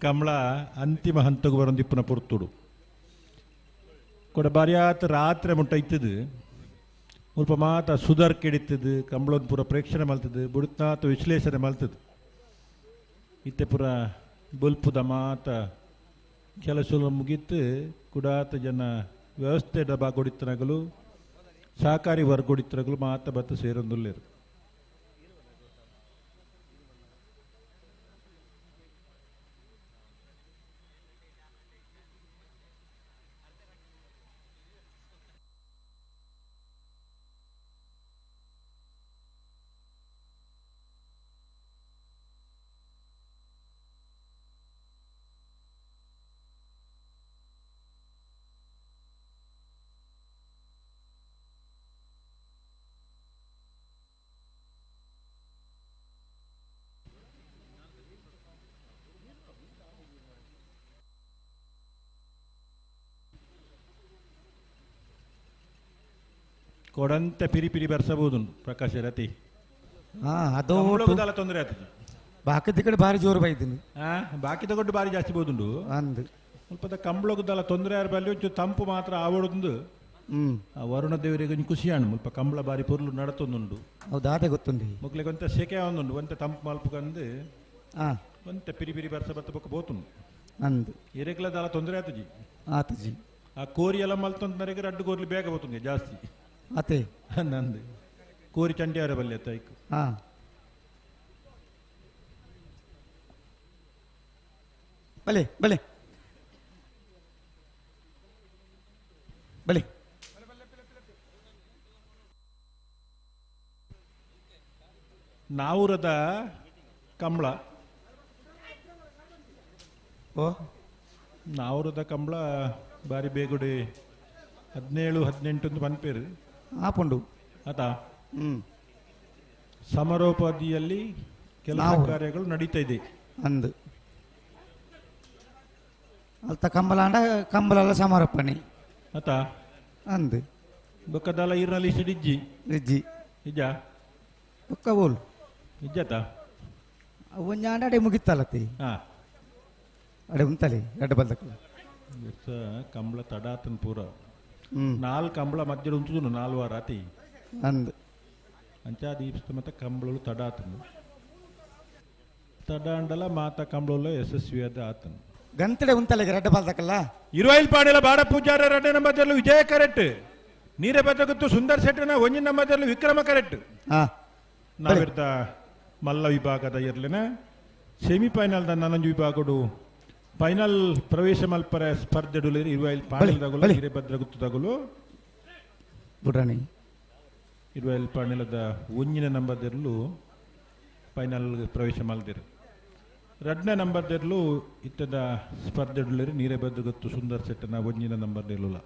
ಕಮಲ ಅಂತಿಮ ಹಂತಕ್ಕೆ ಬರೊಂದಿಪ್ಪುನ ಪೊರ್ತುಡು ಕೊಡ ಬಾರ್ಯಾತ ರಾತ್ರಿ ಮುಟ್ಟ ಇತ್ತದು ಮುಲ್ಪ ಮಾತ ಸುಧಾರ್ ಕೆಡಿತದು ಕಂಬಳೊಂದು ಪೂರ ಪ್ರೇಕ್ಷಣೆ ಮಲ್ತದು ಬುಡುತ್ನಾಥ ವಿಶ್ಲೇಷಣೆ ಮಲ್ತದು ಇತ್ತೆ ಪೂರ ಬೊಲ್ಪುದ ಮಾತ ಕೆಲಸ ಮುಗಿತು ಕುಡಾತ ಜನ ವ್ಯವಸ್ಥೆ ಡಬಾ ಕೊಡಿತ್ತನಗಲು ಸಹಕಾರಿ ವರ್ಗೊಡಿತ್ತನಗಲು ಮಾತ ಬತ್ತು ಸೇರೊಂದುಲ್ಲೇರು. ಕೊಡಂತೆ ಪಿರಿ ಪಿರಿ ಬರ್ಸಬಹುದು ಪ್ರಕಾಶ ರತಿ. ಅದು ತೊಂದರೆ ಆಗ್ತದೆ. ಬಾಕಿ ಕಡೆ ಭಾರಿ ಜೋರು ಬೈತೀನಿ. ಬಾಕಿ ತಗೊಂಡು ಭಾರಿ ಜಾಸ್ತಿ ಬೋದುಂಡು ಅಂದು ಸ್ವಲ್ಪ ಕಂಬಳಗುದಲ್ಲ ತೊಂದರೆ ಯಾರು ಬಲ್ಲಿ ಒಂಚೂರು ತಂಪು ಮಾತ್ರ ಆವಡೊಂದು. ಆ ವರುಣ ದೇವರಿಗೆ ಒಂಜಿ ಖುಷಿ ಆಣು ಮುಲ್ಪ ಕಂಬಳ ಬಾರಿ ಪೊರ್ಲು ನಡತೊಂದುಂಡು. ಹೌದು ಅದೇ ಗೊತ್ತುಂಡು. ಮೊಕ್ಲೆಗ್ ಒಂತೆ ಸೆಕೆ ಒಂದುಂಡು ಒಂತೆ ತಂಪು ಮಲ್ಪುಗಂದು ಒಂತೆ ಪಿರಿ ಪಿರಿ ಬರ್ಸ ಬತ್ತ ಬೊಕ್ಕ ಬೋತುಂಡು ಅಂದು ಎರೆಗ್ಲ ದಾಲ ತೊಂದರೆ ಆತಜಿ ಆತಜಿ. ಆ ಕೋರಿ ಎಲ್ಲ ಮಲ್ತೊಂದರೆಗೆ ರಡ್ಡು ಕೋರ್ಲಿ ಬೇಗ ಬೋತುಂಗೆ ಜಾಸ್ತಿ ಅತೆ ನಂದು ಕೋರಿ ಚಂಡಿಯಾರ ಬಲ್ಲೆ ತೈಕ್. ಬಲೆ ಬಲೆ ಬಲೆ ನಾವುರದ ಕಂಬಳ ಓ ನಾವುರದ ಕಂಬಳ ಬಾರಿ ಬೇಗುಡಿ 17 18 ಪನ್ಪೇರು ಆಪುಂಡು ಆತ. ಸಮರೋಪಾದಿಯಲ್ಲಿ ಕೆಲಸ ಕಾರ್ಯಗಳು ನಡೀತಾ ಇದೆ ಅಂದು ಅಲ್ತ ಕಂಬಳ ಅಂಡ ಕಂಬಳ ಸಮಾರೋಪಣೆ ಆತ ಅಂದು ಬೊಕ್ಕದಲ್ಲ ಈರ್ನಲ್ಲಿ ಇಜ್ಜಿ ಇಜ್ಜಿ ಇಜ್ಜ ಬೊಕ್ಕ ಬೋಲು ಇಜ್ಜತ ಒಂಜಿ ಆಂಡ ಅಡೆ ಮುಗಿತ್ತಲ್ಲತಿ ಅಡೆ ಉಂತಲೆ ಅಡ್ಡ ಬಲ್ದಕ್ಕಲ್ಲ ಕಂಬಳ ತಡಾತನ್ ಪೂರ ನಾಲ್ಕು ಕಂಬಳ ಮಧ್ಯೆ ಉಂಚುದು ನಾಲ್ಕು ವಾರ ಆತಿ ಅಂದು ಅಂಚಾ ದೀಪ್ಸ್ತ ಮತ್ತೆ ಕಂಬಳಲು ತಡಾತನು ತಡಾಂಡಲ ಮಾತಾ ಕಂಬಳಲು ಯಶಸ್ವಿಯಾದ ಆತನು ಗಂತಡೆ ಉಂತಲೆ ರಡ್ಡ ಬಾಲ್ದಕ್ಕಲ್ಲ ಇರುವೈಲ್ ಪಾಡಿಲ ಬಾಡ ಪೂಜಾರ ರಡ್ಡೆ ನಂಬರ್ಲು ವಿಜಯ ಕರೆಕ್ಟ್ ನೀರೆ ಬದಗುತ್ತು ಸುಂದರ್ ಶೆಟ್ಟನ ಒಂಜಿನ ನಂಬರ್ಲು ವಿಕ್ರಮ ಕರೆಕ್ಟ್. ನಾವಿರ್ದ ಮಲ್ಲ ವಿಭಾಗದ ಇರ್ಲಿನ ಸೆಮಿಫೈನಲ್ the ನಾನೊಂದು ವಿಭಾಗಡು ಫೈನಲ್ ಪ್ರವೇಶ ಮಲ್ಪರ ಸ್ಪರ್ಧೆಡುಲಿ ಇರುವೈಲ್ ಪಾಣಿಲದಗುಲು ಹಿರೇಭದ್ರಗುತ್ತು ತಗುಲು ಬುಡ್ರಾಣಿ ಇರುವೈಲ್ ಪಾಣಿಲದ ಒಂಜಿನ ನಂಬರ್ದಿರ್ಲು ಫೈನಲ್ ಪ್ರವೇಶ ಮಲ್ದಿರು ರಡ್ನ ನಂಬರ್ದಿರ್ಲು ಇತ್ತದ ಸ್ಪರ್ಧೆಡುಲಿರಿ ನೀರೇಭದ್ರಗುತ್ತು ಸುಂದರ್ ಶೆಟ್ಟನ ಒಂಜಿನ ನಂಬರ್ದಿರ್ಲುಲ.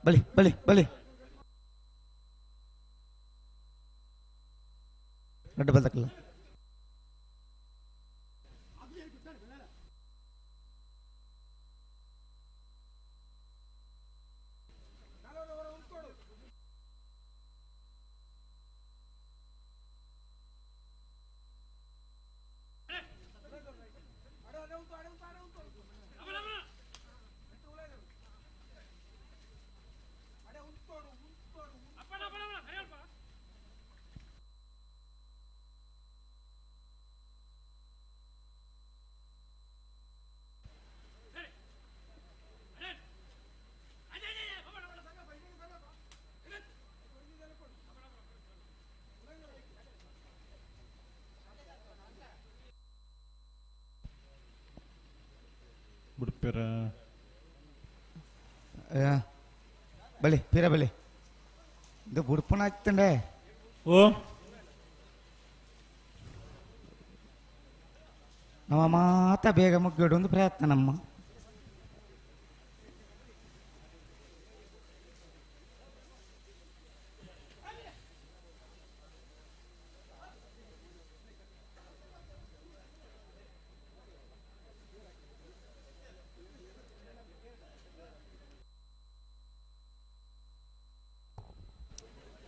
ಬಲಿ ಬಲಿ ಬಲಿ ರಡ್ಡು ಬಲ್ತಕಲ್ಲ ಬುಡ್ಪೆರ ಬಲಿ ಪೀರ ಬಲಿ ಇದು ಬುಡ್ಪನ ಆಗ್ತಂಡೆ. ಓ ನಮ್ಮ ಮಾತ ಬೇಗ ಮುಗ್ಗಿಡೊಂದು ಪ್ರಯತ್ನ ನಮ್ಮ.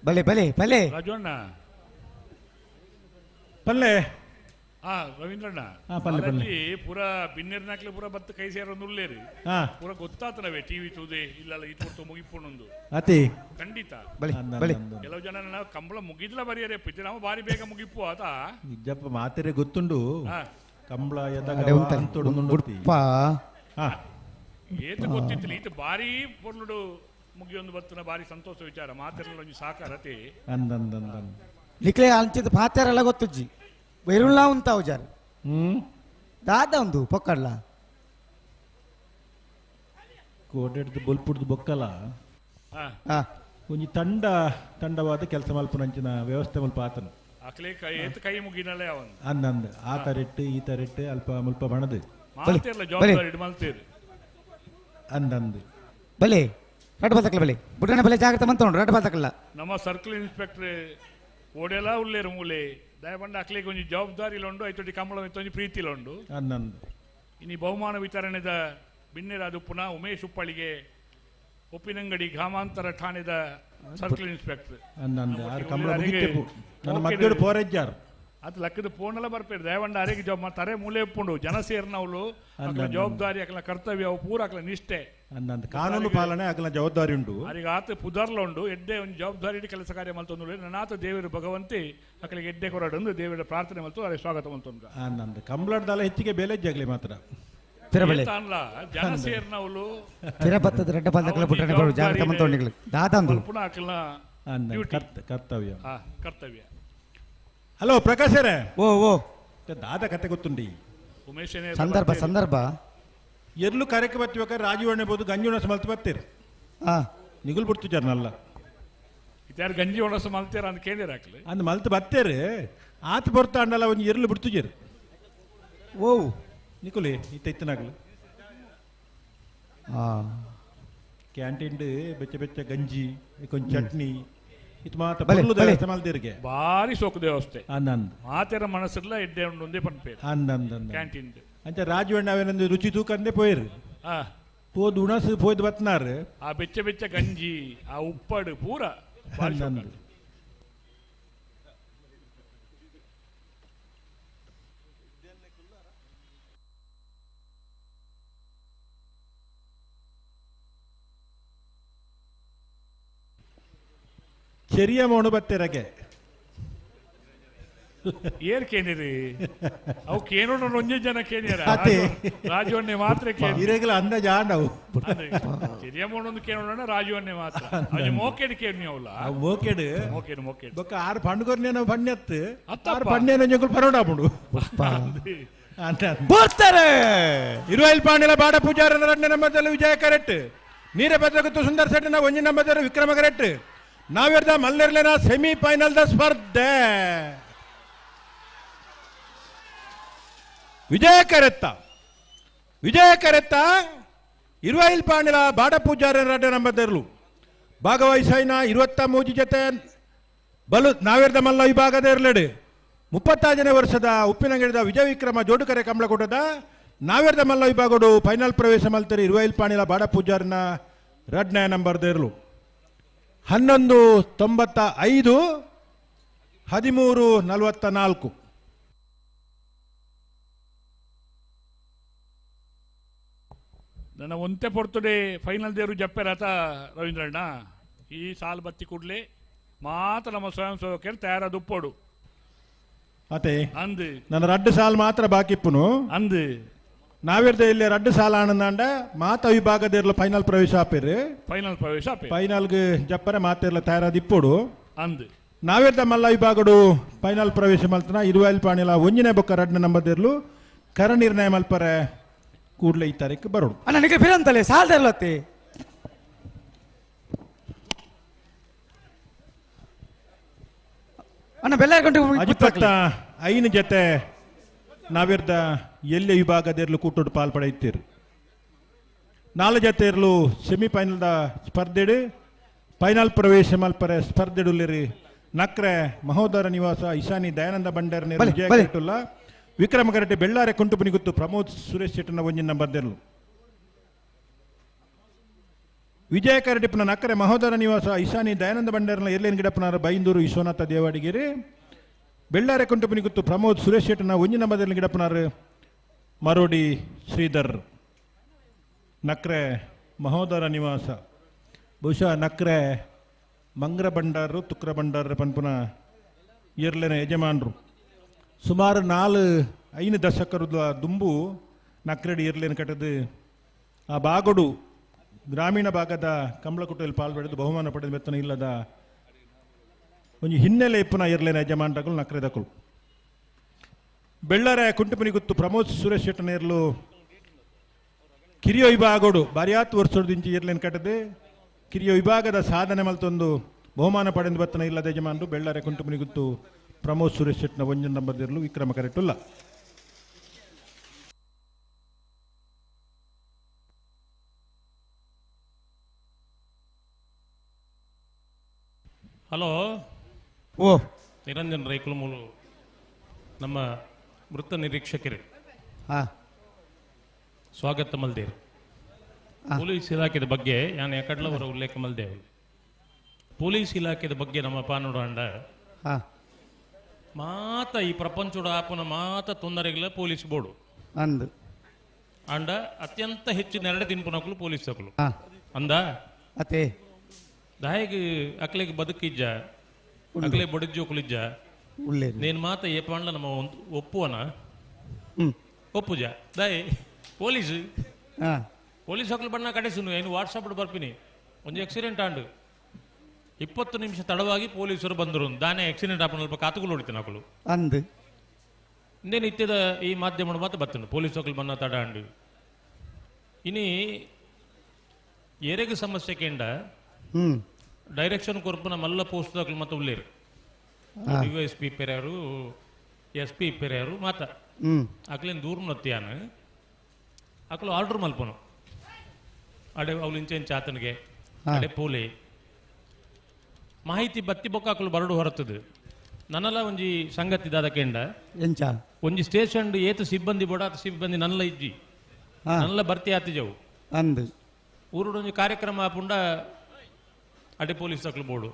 ಬಲೆ ಬಲೆ ಬಲೆ ರಾಜಣ್ಣ ಪಲ್ಲೆ. ಹಾ ರವೀಂದ್ರಣ್ಣ ಪಲ್ಲೆ ಪಲ್ಲೆ ಪೂರಾ ಬಿನ್ನೆರ್ನಾಕ್ಲೆ ಪೂರ ಬತ್ತು ಕೈ ಸೇರೋದು ಉಳ್ಳೇರಿ ಪೂರ ಗೊತ್ತಾತನವೇ ಟಿವಿ ತೂದೆ ಇಲ್ಲ ಈ ತೋರ್ತು ಮುಗಿಪುಣೊಂದು ಅತಿ ಖಂಡಿತ. ಬಲೆ ಬಲೆ ಕೆಲವು ಜನ ನಾವು ಕಂಬಳ ಮುಗಿದ್ಲ ಬರಿಯರೇ ಪಿತಿ ನಾವು ಬಾರಿ ಬೇಗ ಮುಗಿಪು ಆತ ನಿಜಪ್ಪ ಮಾತೆರೆ ಗೊತ್ತುಂಡು ಕಂಬಳ ಏತು ಗೊತ್ತಿತ್ತಿಲ್ಲ ಈತ ಬಾರಿ ಪೊರ್ಲುಡು ಮುಗಿಯೊಂದು ಬತ್ತನ ಬಾರಿ ಸಂತೋಷ ವಿಚಾರ ಮಾತೆಲ್ಲ ಒಂಜಿ ಸಾಕಾರತೆ ನಿಕ್ಲೆ ಅಂಚಿದ ಪಾತೆರೆಲ್ಲ ಗೊತ್ತುಜ್ಜಿ ಬೇರುಳ್ಳ ಉಂತಾವು ಜಾರು ದಾದ ಒಂದು ಪೊಕ್ಕಡ್ಲ ಕೋಟೆಡ್ದು ಬೊಲ್ಪುಡ್ದು ಬೊಕ್ಕಲ ಒಂಜಿ ತಂಡ ತಂಡವಾದ ಕೆಲಸ ಮಲ್ಪುನಂಚಿನ ವ್ಯವಸ್ಥೆ ಮುಲ್ಪ ಆತನು ಅಕ್ಲೆ ಕೈ ಏತ್ ಕೈ ಮುಗಿನಲೇ ಅವನು ಅಂದಂದು ಆ ತರೆಟ್ಟು ಈ ತರೆಟ್ಟು ಅಲ್ಪ ಮುಲ್ಪ ಬಣದು ಮಾತೆರ್ಲ ಜವಾಬ್ದಾರಿ ಮಲ್ತೇರು ಅಂದಂದು ಬಲೆ ರಡ್ಡು ಬಲ್ತಕಲ್ಲ ಬಲೆ ಬುಡ್ಡನ ಬಲೆ ಜಾಗ್ರತೆ ಮಂತೋಂಡು ರಡ್ಡು ಬಲ್ತಕಲ್ಲ. ನಮ್ಮ ಸರ್ಕಲ್ ಇನ್ಸ್ಪೆಕ್ಟರ್ ಓಡೆಲ್ಲ ಉಳ್ಳೇರು ಮೂಲೆ ದಯಪಂಡ ಅಕ್ಲಿಗೆ ಒಂಜಿ ಜವಾಬ್ದಾರಿ ಉಂಡು ಐತೊಟ್ಟಿ ಕಂಬಳ ಒಂಜಿ ಪ್ರೀತಿ ಉಂಡು. ಇನ್ನು ಬಹುಮಾನ ವಿತರಣೆದ ಬಿನ್ನೆರಾದ ಪುನಃ ಉಮೇಶ್ ಉಪ್ಪಳಿಗೆ ಉಪ್ಪಿನಂಗಡಿ ಗ್ರಾಮಾಂತರ ಠಾಣೆದ ಸರ್ಕಲ್ ಇನ್ಸ್ಪೆಕ್ಟರ್ ಅದು ಲಕ್ಕದ ಫೋನೆಲ್ಲ ಬರ್ಪೇರು ದಯವಂಡ ಅರೆಗೆ ಜವಾಬ್ ತರೆ ಮೂಲೆ ಉಪ್ಪುಂಡು ಜನ ಸೇರ್ನವಳು ಅಕ್ಲ ಜವಾಬ್ದಾರಿ ಅಕ್ಲ ಕರ್ತವ್ಯ ಅವು ಪೂರ ಅಕ್ಲ ನಿಷ್ಠೆ ಕಾನೂನು ಪಾಲನೆ ಅಕ್ಲ ಜವಾಬ್ದಾರಿ ಉಂಡು ಅರಿಗೆ ಆತ ಪುದರ್ಲ ಉಂಡು ಎಡ್ಡೆ ಒಂದು ಜವಾಬ್ದಾರಿ ಕೆಲಸ ಕಾರ್ಯ ಮಲ್ತೊಂದು ನನಾತ ದೇವರು ಭಗವಂತಿ ಅಕ್ಲಿಗೆ ಎಡ್ಡೆ ಕೊರಡೊಂದು ದೇವರ ಪ್ರಾರ್ಥನೆ ಮಲ್ತು ಅರೆ ಸ್ವಾಗತ ಮಲ್ತೊಂದು ಕಂಬಳದಲ್ಲ ಹೆಚ್ಚಿಗೆ ಬೆಲೆ ಜಗಲಿ ಮಾತ್ರ ಜನ ಸೇರ್ನವಳು ಕರ್ತವ್ಯ ಕರ್ತವ್ಯ. ಹಲೋ ಪ್ರಕಾಶ್ ಓ ಓ ದಾದ ಕತೆ ಗೊತ್ತುಂಡಿ ಉಮೇಶ್ ಸಂದರ್ಭ ಸಂದರ್ಭ ಎಲ್ಲೂ ಕಾರ್ಯಕ್ರಮ ಬತ್ತಿಬೇಕಾದ್ರೆ ರಾಜೀವ್ ಅಣ್ಣಬೋದು ಗಂಜಿ ಒಣಸ ಮಲ್ತು ಬರ್ತೀರಿ ನಿಗುಲ್ ಬಿಡ್ತು ಜರ್ನಲ್ಲ ಯಾರು ಗಂಜಿ ಒಣಸ ಮಲ್ತೀರ ಅಂತ ಕೇಳಿರ ಹಾಕ್ಲಿ ಅಂದ್ ಮಲ್ತು ಬತ್ತೇರಿ ಆತ ಬರ್ತಾ ಅಂಡಲ್ಲ ಒಂದು ಎರ್ಲು ಬಿಡ್ತುಜೇರು ಓ ನಿಕುಲಿ ಇತ್ತ ಇತ್ತನಾಗ್ಲು ಕ್ಯಾಂಟೀನ್ ಬೆಚ್ಚ ಬೆಚ್ಚ ಗಂಜಿ ಕೊಂಚ ಚಟ್ನಿ ಇದು ಮಾತ್ರ ಮಲ್ದಿರಿಗೆ ಭಾರಿ ಸೋಕು ದೇವಸ್ಥೆ ಅಂದಂದು ಮಾತೆರ ಮನಸ್ಸಿಲ್ಲ ಎಡ್ಡೆ ಉಂಡು ಒಂದೇ ಪನ್ಪೇರು ಅಂದಂದು ಕ್ಯಾಂಟೀನ್ ಅಂಚ ರಾಜೀವ್ ಅವೇನೊಂದು ರುಚಿ ತೂಕಂದೇ ಪೋಯಿರು ಪೋದು ಉಣಸು ಪೋಯ್ದು ಬತ್ನಾರು ಆ ಬೆಚ್ಚ ಬೆಚ್ಚ ಗಂಜಿ ಆ ಉಪ್ಪಡು ಪೂರ ಅಂದಂದು ಚೆರಿಯ ಮೋಣು ಬತ್ತೆರಗೆ ಏರ್ ಕೇನಿರಿ ಅವು ಕೇನೋಡ ಒಂಜೆ ಜನ ಕೇನಿಯರ ರಾಜವನ್ನೇ ಮಾತ್ರ ಇರೆಗಲ ಅಂದಾಜ ಆಂಡವು ಚೆರಿಯ ಮೋಣೊಂದು ಕೇನೋಡ ರಾಜವನ್ನೇ ಮಾತ್ರ ಅದು ಮೋಕೆಡ್ ಕೇನಿ ಅವಲ್ಲ ಮೋಕೆಡ್ ಮೋಕೆಡ್ ಮೋಕೆಡ್ ಬೊಕ್ಕ ಆರು ಪಂಡುಗೊರ್ನೇನೋ ಪಣ್ಯತ್ತು ಆರು ಪಣ್ಯನ ಜಂಗುಲ್ ಪರೋಡ ಆಪುಂಡು ಬರ್ತಾರೆ ಇರುವೈಲ್ ಪಾಂಡಿಲ ಬಾಡ ಪೂಜಾರನ ಎರಡನೇ ನಂಬರ್ದಲ್ಲಿ ವಿಜಯ ಕರೆಕ್ಟ್ ನೀರ ಭದ್ರಗುತ್ತು ಸುಂದರ್ ಸೆಟ್ಟಿನ ಒಂಜಿ ನಂಬರ್ ವಿಕ್ರಮ ಕರೆಕ್ಟ್ ನಾವೆರ್ದ ಮಲ್ಲೆರ್ಲೆನ ಸೆಮಿಫೈನಲ್ the ಸ್ಪರ್ಧೆ ವಿಜಯ ಕರೆತ್ತ ವಿಜಯ ಕರೆತ್ತ ಇರುವೈಲ್ ಪಾಂಡಿಲ ಬಾಡ ಪೂಜಾರ ಎರಡನೇ ನಂಬರ್ ಭಾಗವಹಿಸೈನ 23 ಜತೆ ಬಲು ನಾವೇರ್ದ ಮಲ್ಲ ವಿಭಾಗದ ಇರಲೇಡು 36ನೇ ವರ್ಷದ ಉಪ್ಪಿನಂಗಡಿದ ವಿಜಯ ವಿಕ್ರಮ ಜೋಡುಕರೆ ಕಂಬಳಕೂಟದ ನಾವೇರ್ದ ಮಲ್ಲ ವಿಭಾಗಡು ಫೈನಲ್ ಪ್ರವೇಶ ಮಲ್ತರಿ ಇರುವೈಲ್ ಪಾಣಿಲ ಬಾಡ ಪೂಜಾರಿನ ರಡ್ನೇ ನಂಬರ್ ದೇರ್ಲು 11.95 13.44. ನನ್ನ ಒಂತೆ ಪೊರ್ತುಡೆ ಫೈನಲ್ ದೇವರು ಜಪ್ಪೆರಾತ ರವೀಂದ್ರಣ್ಣ ಈ ಸಾಲು ಬತ್ತಿ ಕೂಡಲೇ ಮಾತ್ರ ನಮ್ಮ ಸ್ವಯಂ ಸೇವಕರು ತಯಾರಾದ ಉಪ್ಪೋಡು ಅತೆ ಅಂದು ನನ್ನ ರಡ್ಡು ಸಾಲು ಮಾತ್ರ ಬಾಕಿಪ್ಪುನು ಅಂದು ನಾವಿರ್ದ ಇಲ್ಲಿ ರಡ್ಡು ಸಾಲ ಆನಂದಾಂಡ ಮಾತ ವಿಭಾಗದ ಫೈನಲ್ ಪ್ರವೇಶ ಆಪೇರು ಫೈನಲ್ ಪ್ರವೇಶ ಫೈನಲ್ಗೆ ಜಪ್ಪರೆ ಮಾತಿರ್ಲ ತಯಾರಾದ ಇಪ್ಪೋಡು ಅಂದು ನಾವಿರ್ದ ಮಲ್ಲ ವಿಭಾಗಡು ಫೈನಲ್ ಪ್ರವೇಶ ಮಲ್ತನ ಇರುವೈಲ್ ಪಾಣಿಲ ಒಂಜಿನೇ ಬೊಕ್ಕ ರಡ್ನ ನಂಬದಿರ್ಲು ಕರ ನಿರ್ಣಯ ಮಲ್ಪರೆ ಕೂಡಲೇ ಈ ತಾರೀಕು ಬರೋಡು ಅಣ್ಣ ನಿಮಗೆ ಫಿರಂತಲೆ ಸಾಲದಿರ್ಲತ್ತಿ ಅಣ್ಣ ಬೆಲ್ಲ ಅಜಿಪತ್ತ ಐನು ಜೊತೆ ನಾವಿರ್ದ ಎಲ್ಲೆ ವಿಭಾಗದಿರ್ಲು ಕೂಟೋಡು ಪಾಲ್ ಪಡೆಯುತ್ತೀರಿ. ನಾಲ್ಕು ಜೊತೆ ಇರಲು ಸೆಮಿಫೈನಲ್ದ ಸ್ಪರ್ಧೆಡು ಫೈನಲ್ ಪ್ರವೇಶ ಮಲ್ಪರೆ ಸ್ಪರ್ಧೆಡುಲ್ಲಿರಿ ನಕ್ರೆ ಮಹೋದರ ನಿವಾಸ ಇಶಾನಿ ದಯಾನಂದ ಬಂಡಾರ ವಿಜಯ ಕರೆಟುಲ್ಲ ವಿಕ್ರಮ ಕರಟೆ ಬೆಳ್ಳಾರೆ ಕುಂಟುಪುನಿಗುತ್ತು ಪ್ರಮೋದ್ ಸುರೇಶ್ ಶೆಟ್ಟನ ಒಂಜಿನ ನಂಬರ್ದಿರ್ಲು ವಿಜಯ ಕರಟಿಪ್ಪನ ನಕ್ಕರೆ ಮಹೋದರ ನಿವಾಸ ಇಶಾನಿ ದಯಾನಂದ ಬಂಡಾರನ ಎರ್ಲೇನ್ ಗಿಡಪ್ಪನಾರ ಬೈಂದೂರು ವಿಶ್ವನಾಥ ದೇವಾಡಿಗೆರೆ ಬೆಳ್ಳಾರೆ ಕುಂಟುಪುನಿಗುತ್ತು ಪ್ರಮೋದ್ ಸುರೇಶ್ ಶೆಟ್ಟನ ಒಂಜಿನ ನಂಬರ್ದಿರ್ಲು ಗಿಡಪ್ಪನಾರ ಮರೋಡಿ ಶ್ರೀಧರ್. ನಕ್ರೆ ಮಹೋದರ ನಿವಾಸ ಬಹುಶಃ ನಕ್ರೆ ಮಂಗ್ರ ಬಂಡಾರರು ತುಕ್ರ ಬಂಡಾರ ಪನ್ಪುನ ಎರ್ಲೆನ ಯಜಮಾನರು ಸುಮಾರು 4-5 ದಶಕರದ ದುಂಬು ನಕ್ರೆಡಿ ಎರ್ಲೇನು ಕಟ್ಟದು ಆ ಬಾಗೋಡು ಗ್ರಾಮೀಣ ಭಾಗದ ಕಂಬಳಕುಟೆಯಲ್ಲಿ ಪಾಲ್ಪಡೆದು ಬಹುಮಾನ ಪಡೆದ ಮೆತ್ತನ ಇಲ್ಲದ ಒಂದು ಹಿನ್ನೆಲೆ ಇಪ್ಪನ ಎರ್ಲೇನ ಯಜಮಾನರಗಳು ನಕ್ರೆದಕಳು. ಬೆಳ್ಳಾರೆ ಕುಂಟುಪನಿಗುತ್ತು ಪ್ರಮೋದ್ ಸುರೇಶ್ ಶೆಟ್ಟನೇರ್ಲು ಕಿರಿಯ ವಿಭಾಗಡು ಬಾರಿಯಾತ್ ವರ್ಷದಿಂಚಿ ಎರ್ಲೇನು ಕಟ್ಟದೆ ಕಿರಿಯ ವಿಭಾಗದ ಸಾಧನೆ ಮಲ್ತೊಂದು ಬಹುಮಾನ ಪಡೆದು ಬತ್ತನ ಇಲ್ಲದ ಯಜಮಾನರು ಬೆಳ್ಳಾರೆ ಕುಂಟುಪನಿಗುತ್ತು ಪ್ರಮೋದ್ ಸುರೇಶ್ ಶೆಟ್ಟನ ಒಂಜನ್ ನಂಬರ್ದಿರಲು ವಿಕ್ರಮ ಕರೆಟುಲ್ಲ. ಹಲೋ ಓ ನಿರಂಜನ್ ರೈಕುಲಮೂಲು ನಮ್ಮ ವೃತ್ತ ನಿರೀಕ್ಷಕರೇ ಸ್ವಾಗತ ಮಲ್ದೇರು. ಪೊಲೀಸ್ ಇಲಾಖೆದ ಬಗ್ಗೆ ನಾನು ಯಾಕಡ್ಲವರ ಉಲ್ಲೇಖ ಮಲ್ದೇವು. ಪೊಲೀಸ್ ಇಲಾಖೆದ ಬಗ್ಗೆ ನಮ್ಮ ಪಾನುಡಾಂಡ ಮಾತ ಈ ಪ್ರಪಂಚದ ಆಪನ ಮಾತ ತೊಂದರೆಗಳ ಪೊಲೀಸ್ ಬೋರ್ಡು ಅಂದು ಅಂಡ ಅತ್ಯಂತ ಹೆಚ್ಚು ನೆರಡೆ ತಿನ್ಪುನಕಲು ಪೊಲೀಸ್ ಅಕಲು ಅಂದ ಅತೆ ದಾಯಿಗೆ ಅಕ್ಲೆಗೆ ಬದುಕಿಜ್ಜ ಅಕ್ಲೆ ಬಡಜೋಕುಲಿಜ್ಜ ನೇನು ಮಾತ ಏಪಾಂಡ್ಲ ನಮ್ಮ ಒಪ್ಪುವನ ಒಪ್ಪುಜ ದಾಯಿ ಪೊಲೀಸ್ ಪೊಲೀಸ್ ಅಕ್ಲು ಬಣ್ಣ ಕಡೆಸುನು ಏನು ವಾಟ್ಸಪ್ ಬರ್ಪಿನಿ ಒಂದು ಆಕ್ಸಿಡೆಂಟ್ ಆಂಡು 20 ನಿಮಿಷ ತಡವಾಗಿ ಪೊಲೀಸರು ಬಂದರು ದಾನೆ ಆಕ್ಸಿಡೆಂಟ್ ಆಪನ ಸ್ವಲ್ಪ ಕಾತುಗಳು ಹೊಡಿತಾನೆ ಅಕಲು ಅಂದು ಇನ್ನೇನು ಇತ್ಯದ ಈ ಮಾಧ್ಯಮ ಮಾತ್ರ ಬರ್ತನು ಪೊಲೀಸ್ ಅಕ್ಲು ಬಣ್ಣ ತಡ ಅಂಡು ಇನಿ ಏರೆಗೆ ಸಮಸ್ಯೆ ಕೇಂಡ ಡೈರೆಕ್ಷನ್ ಕೊರ್ಪುನ ಮಲ್ಲ ಪೋಸ್ಟ್ ದಾಖಲು ಮತ್ತೆ ಉಳ್ಳೇರು ಡಿ ಎಸ್ ಪಿ ಪೆರ್ಯಾರು ಎಸ್ ಪಿ ಪೆರ್ಯಾರು ಮಾತ ಅಕ್ಲೇನು ದೂರ ನತ್ತಿಯಾನ ಅಕ್ಲು ಆರ್ಡರ್ ಮಲ್ಪನು ಅಡೆ ಅವ್ಲು ಇಂಚೆನ್ ಚಾತನಿಗೆ ಅಡೆ ಪೋಲಿ ಮಾಹಿತಿ ಬತ್ತಿ ಬೊಕ್ಕ ಅಕ್ಲು ಬರಡು ಹೊರತದು ನನ್ನಲ್ಲ ಒಂಜಿ ಸಂಗತಿ ದಾದ ಕೆಂಡ ಎಂಚ ಒಂಜಿ ಸ್ಟೇಷನ್ ಏತು ಸಿಬ್ಬಂದಿ ಬೋಡ ಆತ ಸಿಬ್ಬಂದಿ ನನ್ನಲ್ಲ ಇಜ್ಜಿ ನನ್ನಲ್ಲ ಬರ್ತಿ ಆತಿಜವು ಅಂದು ಊರುಡು ಒಂಜಿ ಕಾರ್ಯಕ್ರಮ ಆಪುಂಡ ಅಡೆ ಪೊಲೀಸ್ ತಕ್ಲು ಬೋಡು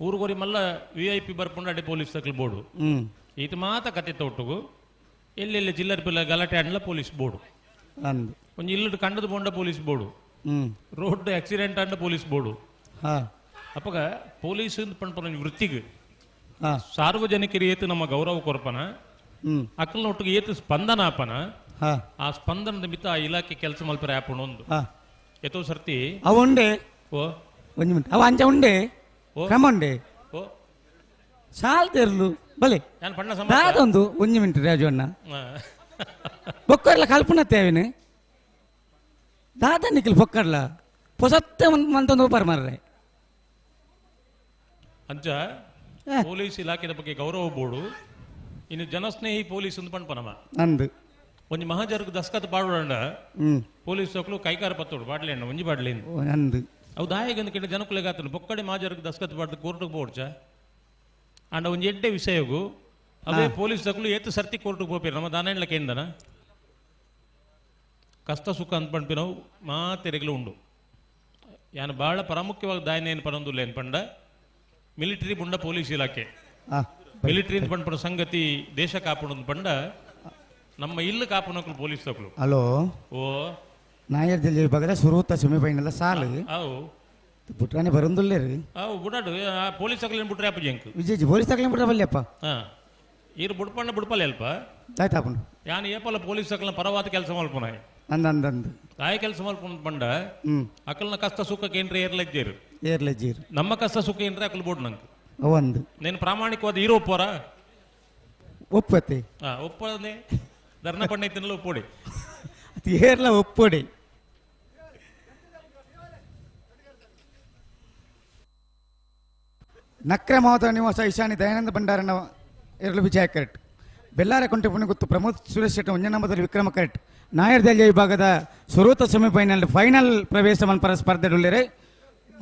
ಊರುಗೋರಿ ಮಲ್ಲ ವಿ I P ಬರ್ಪುಂಡ ಅಡೆ ಪೊಲೀಸ್ ತಕ್ಲು ಬೋಡು ಈತ ಮಾತ ಕತೆ ತೋಟುಗು ಎಲ್ಲೆಲ್ಲಿ ಚಿಲ್ಲರ್ ಪಿಲ್ಲ ಗಲಾಟೆ ಆಡ್ಲ ಪೊಲೀಸ್ ಬೋರ್ಡು ಒಂಜಿ ಇಲ್ಲಡು ಕಂಡದು ಬೋಂಡ ಪೊಲೀಸ್ ಬೋರ್ಡು ರೋಡ್ ಆಕ್ಸಿಡೆಂಟ್ ಆಂಡ ಪೊಲೀಸ್ ಬೋರ್ಡು ಅಪ್ಪಗ ಪೊಲೀಸ್ ಪಂಡ್ಪನ ವೃತ್ತಿಗೆ ಸಾರ್ವಜನಿಕರು ಏತು ನಮ್ಮ ಗೌರವ ಕೊರ್ಪನ ಅಕ್ಕಲ್ನೊಟ್ಟಿಗೆ ಏತು ಸ್ಪಂದನ ಆಪನ ಆ ಸ್ಪಂದನದ ಮಿತ್ತ ಆ ಇಲಾಖೆ ಕೆಲಸ ಮಲ್ಪರೆ ಆಪಣ ಒಂದು ಎತ್ತೋ ಸರ್ತಿ ಅವ ಉಂಡೆ ಓ ಒಂಜಿ ಮಿನಿಟ್ ಅವ ಅಂಚ ಉಂಡೆ ಕ್ರಮ ಉಂಡೆ ಓ ಸಾಲ್ತಿರ್ಲು ಬಲೆ ನಾನು ಪಣ್ಣ ಸಮ ದಾದೊಂದು ಒಂಜಿ ಮಿನಿಟ್ ರಾಜು ಅಣ್ಣ ಬೊಕ್ಕರ್ಲ ಕಲ್ಪನತ್ತೆ ಅವಿನ ದಾದ ನಿಖಿಲ್ ಬೊಕ್ಕರ್ಲ ಪೊಸತ್ತೆ ಮಂತೊಂದು ಓಪರ್ ಮಾರ್ರೆ ಅಂಚ ಪೊಲೀಸ್ ಇಲಾಖೆದ ಬಗ್ಗೆ ಗೌರವ ಬೋರ್ಡು ಇನ್ನು ಜನಸ್ನೇಹಿ ಪೊಲೀಸ್ ಅಂತ ಪಣ್ಪನಮ್ಮ ಅಂದು ಒಂಜಿ ಮಹಾಜರ್ಗ್ ದಸ್ಕತ್ ಪಾಡೋಣ ಪೊಲೀಸ್ ಮಕ್ಕಳು ಕೈಕಾರ ಪತ್ತೋಡು ಬಾಡ್ಲೇಣ್ಣ ಒಂಜಿ ಬಾಡ್ಲೇನು ಅಂದು ಅವು ದಾಯಗಂದು ಕೆಟ್ಟ ಜನಕುಲೆಗಾತನು ಬೊಕ್ಕಡೆ ಮಾಜರ್ಗೆ ದಸ್ಕತ್ ಬಾರ್ದು ಕೋರ್ಟ್ಗೆ ಬೋಡ್ಚ ಅಂಡ ಒಂಜಿ ಎಡ್ಡೆ ವಿಷಯಗು ಅವೇ ಪೊಲೀಸ್ ದಕ್ಕಲು ಏತು ಸರ್ತಿ ಕೋರ್ಟ್ಗೆ ಪೋಪೇರು ನಮ್ಮ ದಾನೆಂಡ್ಲ ಕೇಂದನ ಕಷ್ಟ ಸುಖ ಅಂತ ಪಂಪಿನವು ಮಾತೆರೆಗ್ಲು ಉಂಡು ಯಾನು ಭಾಳ ಪ್ರಾಮುಖ್ಯವಾಗಿ ದಾಯನೇನು ಪನೊಂದುಲ್ಲ ಏನು ಪಂಡ ಮಿಲಿಟರಿ ಬುಂಡ ಪೊಲೀಸ್ ಇಲಾಖೆ ಮಿಲಿಟರಿ ಪಂಪನ ಸಂಗತಿ ದೇಶ ಕಾಪುಣಂದು ಪಂಡ ನಮ್ಮ ಇಲ್ಲು ಕಾಪುನಕ್ಲು ಪೊಲೀಸ್ ತಕ್ಲು. ಹಲೋ ಓ ನಾಯರ್ ದಿಲ್ಲಿ ವಿಭಾಗದ ಸುರೂತ ಸೆಮಿಫೈನಲ್ ಸಾಲು ಅವು ಬುಟ್ರಾನೆ ಬರೋದಿಲ್ಲ ರೀ. ಅವು ಬುಡಾಡು ಪೊಲೀಸ್ ತಕ್ಲೇನು ಬಿಟ್ರೆ ಅಪ್ಪ ಜಂಕ್ ವಿಜಯ್ ಪೊಲೀಸ್ ತಕ್ಲೇನು ಬಿಟ್ರೆ ಬಲ್ಯಪ್ಪ. ಹಾ ಈರು ಬುಡ್ಪಣ್ಣ ಬುಡ್ಪಲ್ಲ ಅಲ್ಪ ಆಯ್ತಾಪಣ್ಣ ಯಾನು ಏಪಲ್ಲ ಪೊಲೀಸ್ ತಕ್ಲ ಪರವಾದ ಕೆಲಸ ಮಲ್ಪುನ ಅಂದ ಅಂದ ಅಂದ ತಾಯಿ ಕೆಲಸ ಮಲ್ಪುನ ಪಂಡ ಅಕಲ್ನ ಕಷ್ಟ ಸುಖಕ್ಕೆ ಏನ್ರಿ ಏರ್ಲಜ್ಜೇರು ಏರ್ಲಜ್ಜೇರು ನಮ್ಮ ಕಷ್ಟ ಸುಖ ಏನ್ರಿ ಅಕಲ್ ಬೋಡ್ ನಂಗೆ ಒಂದು ನೀನು ಪ್ರಾಮಾಣಿಕವಾದ ಹೀರೋ ಒಪ್ಪೋರ ಒಪ್ಪತ್ತೆ ಹಾ ಒಪ್ಪನೆ ಧರ್ಣ ಪಣ್ಣ ತಿನ್ನಲು ಒಪ್ಪೋಡಿ ಏರ್ಲ ಒಪ್ಪೋಡಿ. ನಕ್ರೆ ಮಹೋದರ ನಿವಾಸ ಈಶಾನಿ ದಯಾನಂದ ಭಂಡಾರನ ಎರಳು ವಿಜಯ ಕರೆಕ್ಟ್ ಬೆಲ್ಲಾರ ಕೊಂಟೆಪುಣಿ ಗುತ್ತು ಪ್ರಮೋದ್ ಸುರೇಶ್ ಶೆಟ್ಟಿ ಒಂಜನಂಬದಲ್ಲಿ ವಿಕ್ರಮ ಕರೆಕ್ಟ್ ನಾಯರ್ ದೆಲ್ಲಿಯ ವಿಭಾಗದ ಸುರೂತ ಸೆಮಿಫೈನಲ್ ಫೈನಲ್ ಪ್ರವೇಶ ಮನ್ಪರ ಸ್ಪರ್ಧೆಡುಳ್ಳರೆ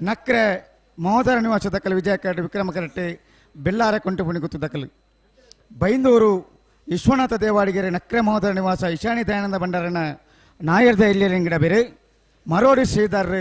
ನಕ್ರೆ ಮಹೋದರ ನಿವಾಸ ದಕ್ಕಲು ವಿಜಯ ಕರೆಕ್ಟ್ ವಿಕ್ರಮ ಕರೆಕ್ಟ್ ಬೆಲ್ಲಾರ ಕೊಂಟೆಪುಣಿ ಗುತ್ತು ದಕ್ಕಲು ಬೈಂದೂರು ವಿಶ್ವನಾಥ ದೇವಾಡಿಗೆರೆ ನಕ್ರೆ ಮಹೋದರ ನಿವಾಸ ಈಶಾನಿ ದಯಾನಂದ ಭಂಡಾರನ ನಾಯರ್ ದೆಲ್ಲಿಯರಂಗಿಡ ಬೇರೆ ಮರೋಡಿ ಶ್ರೀಧರ್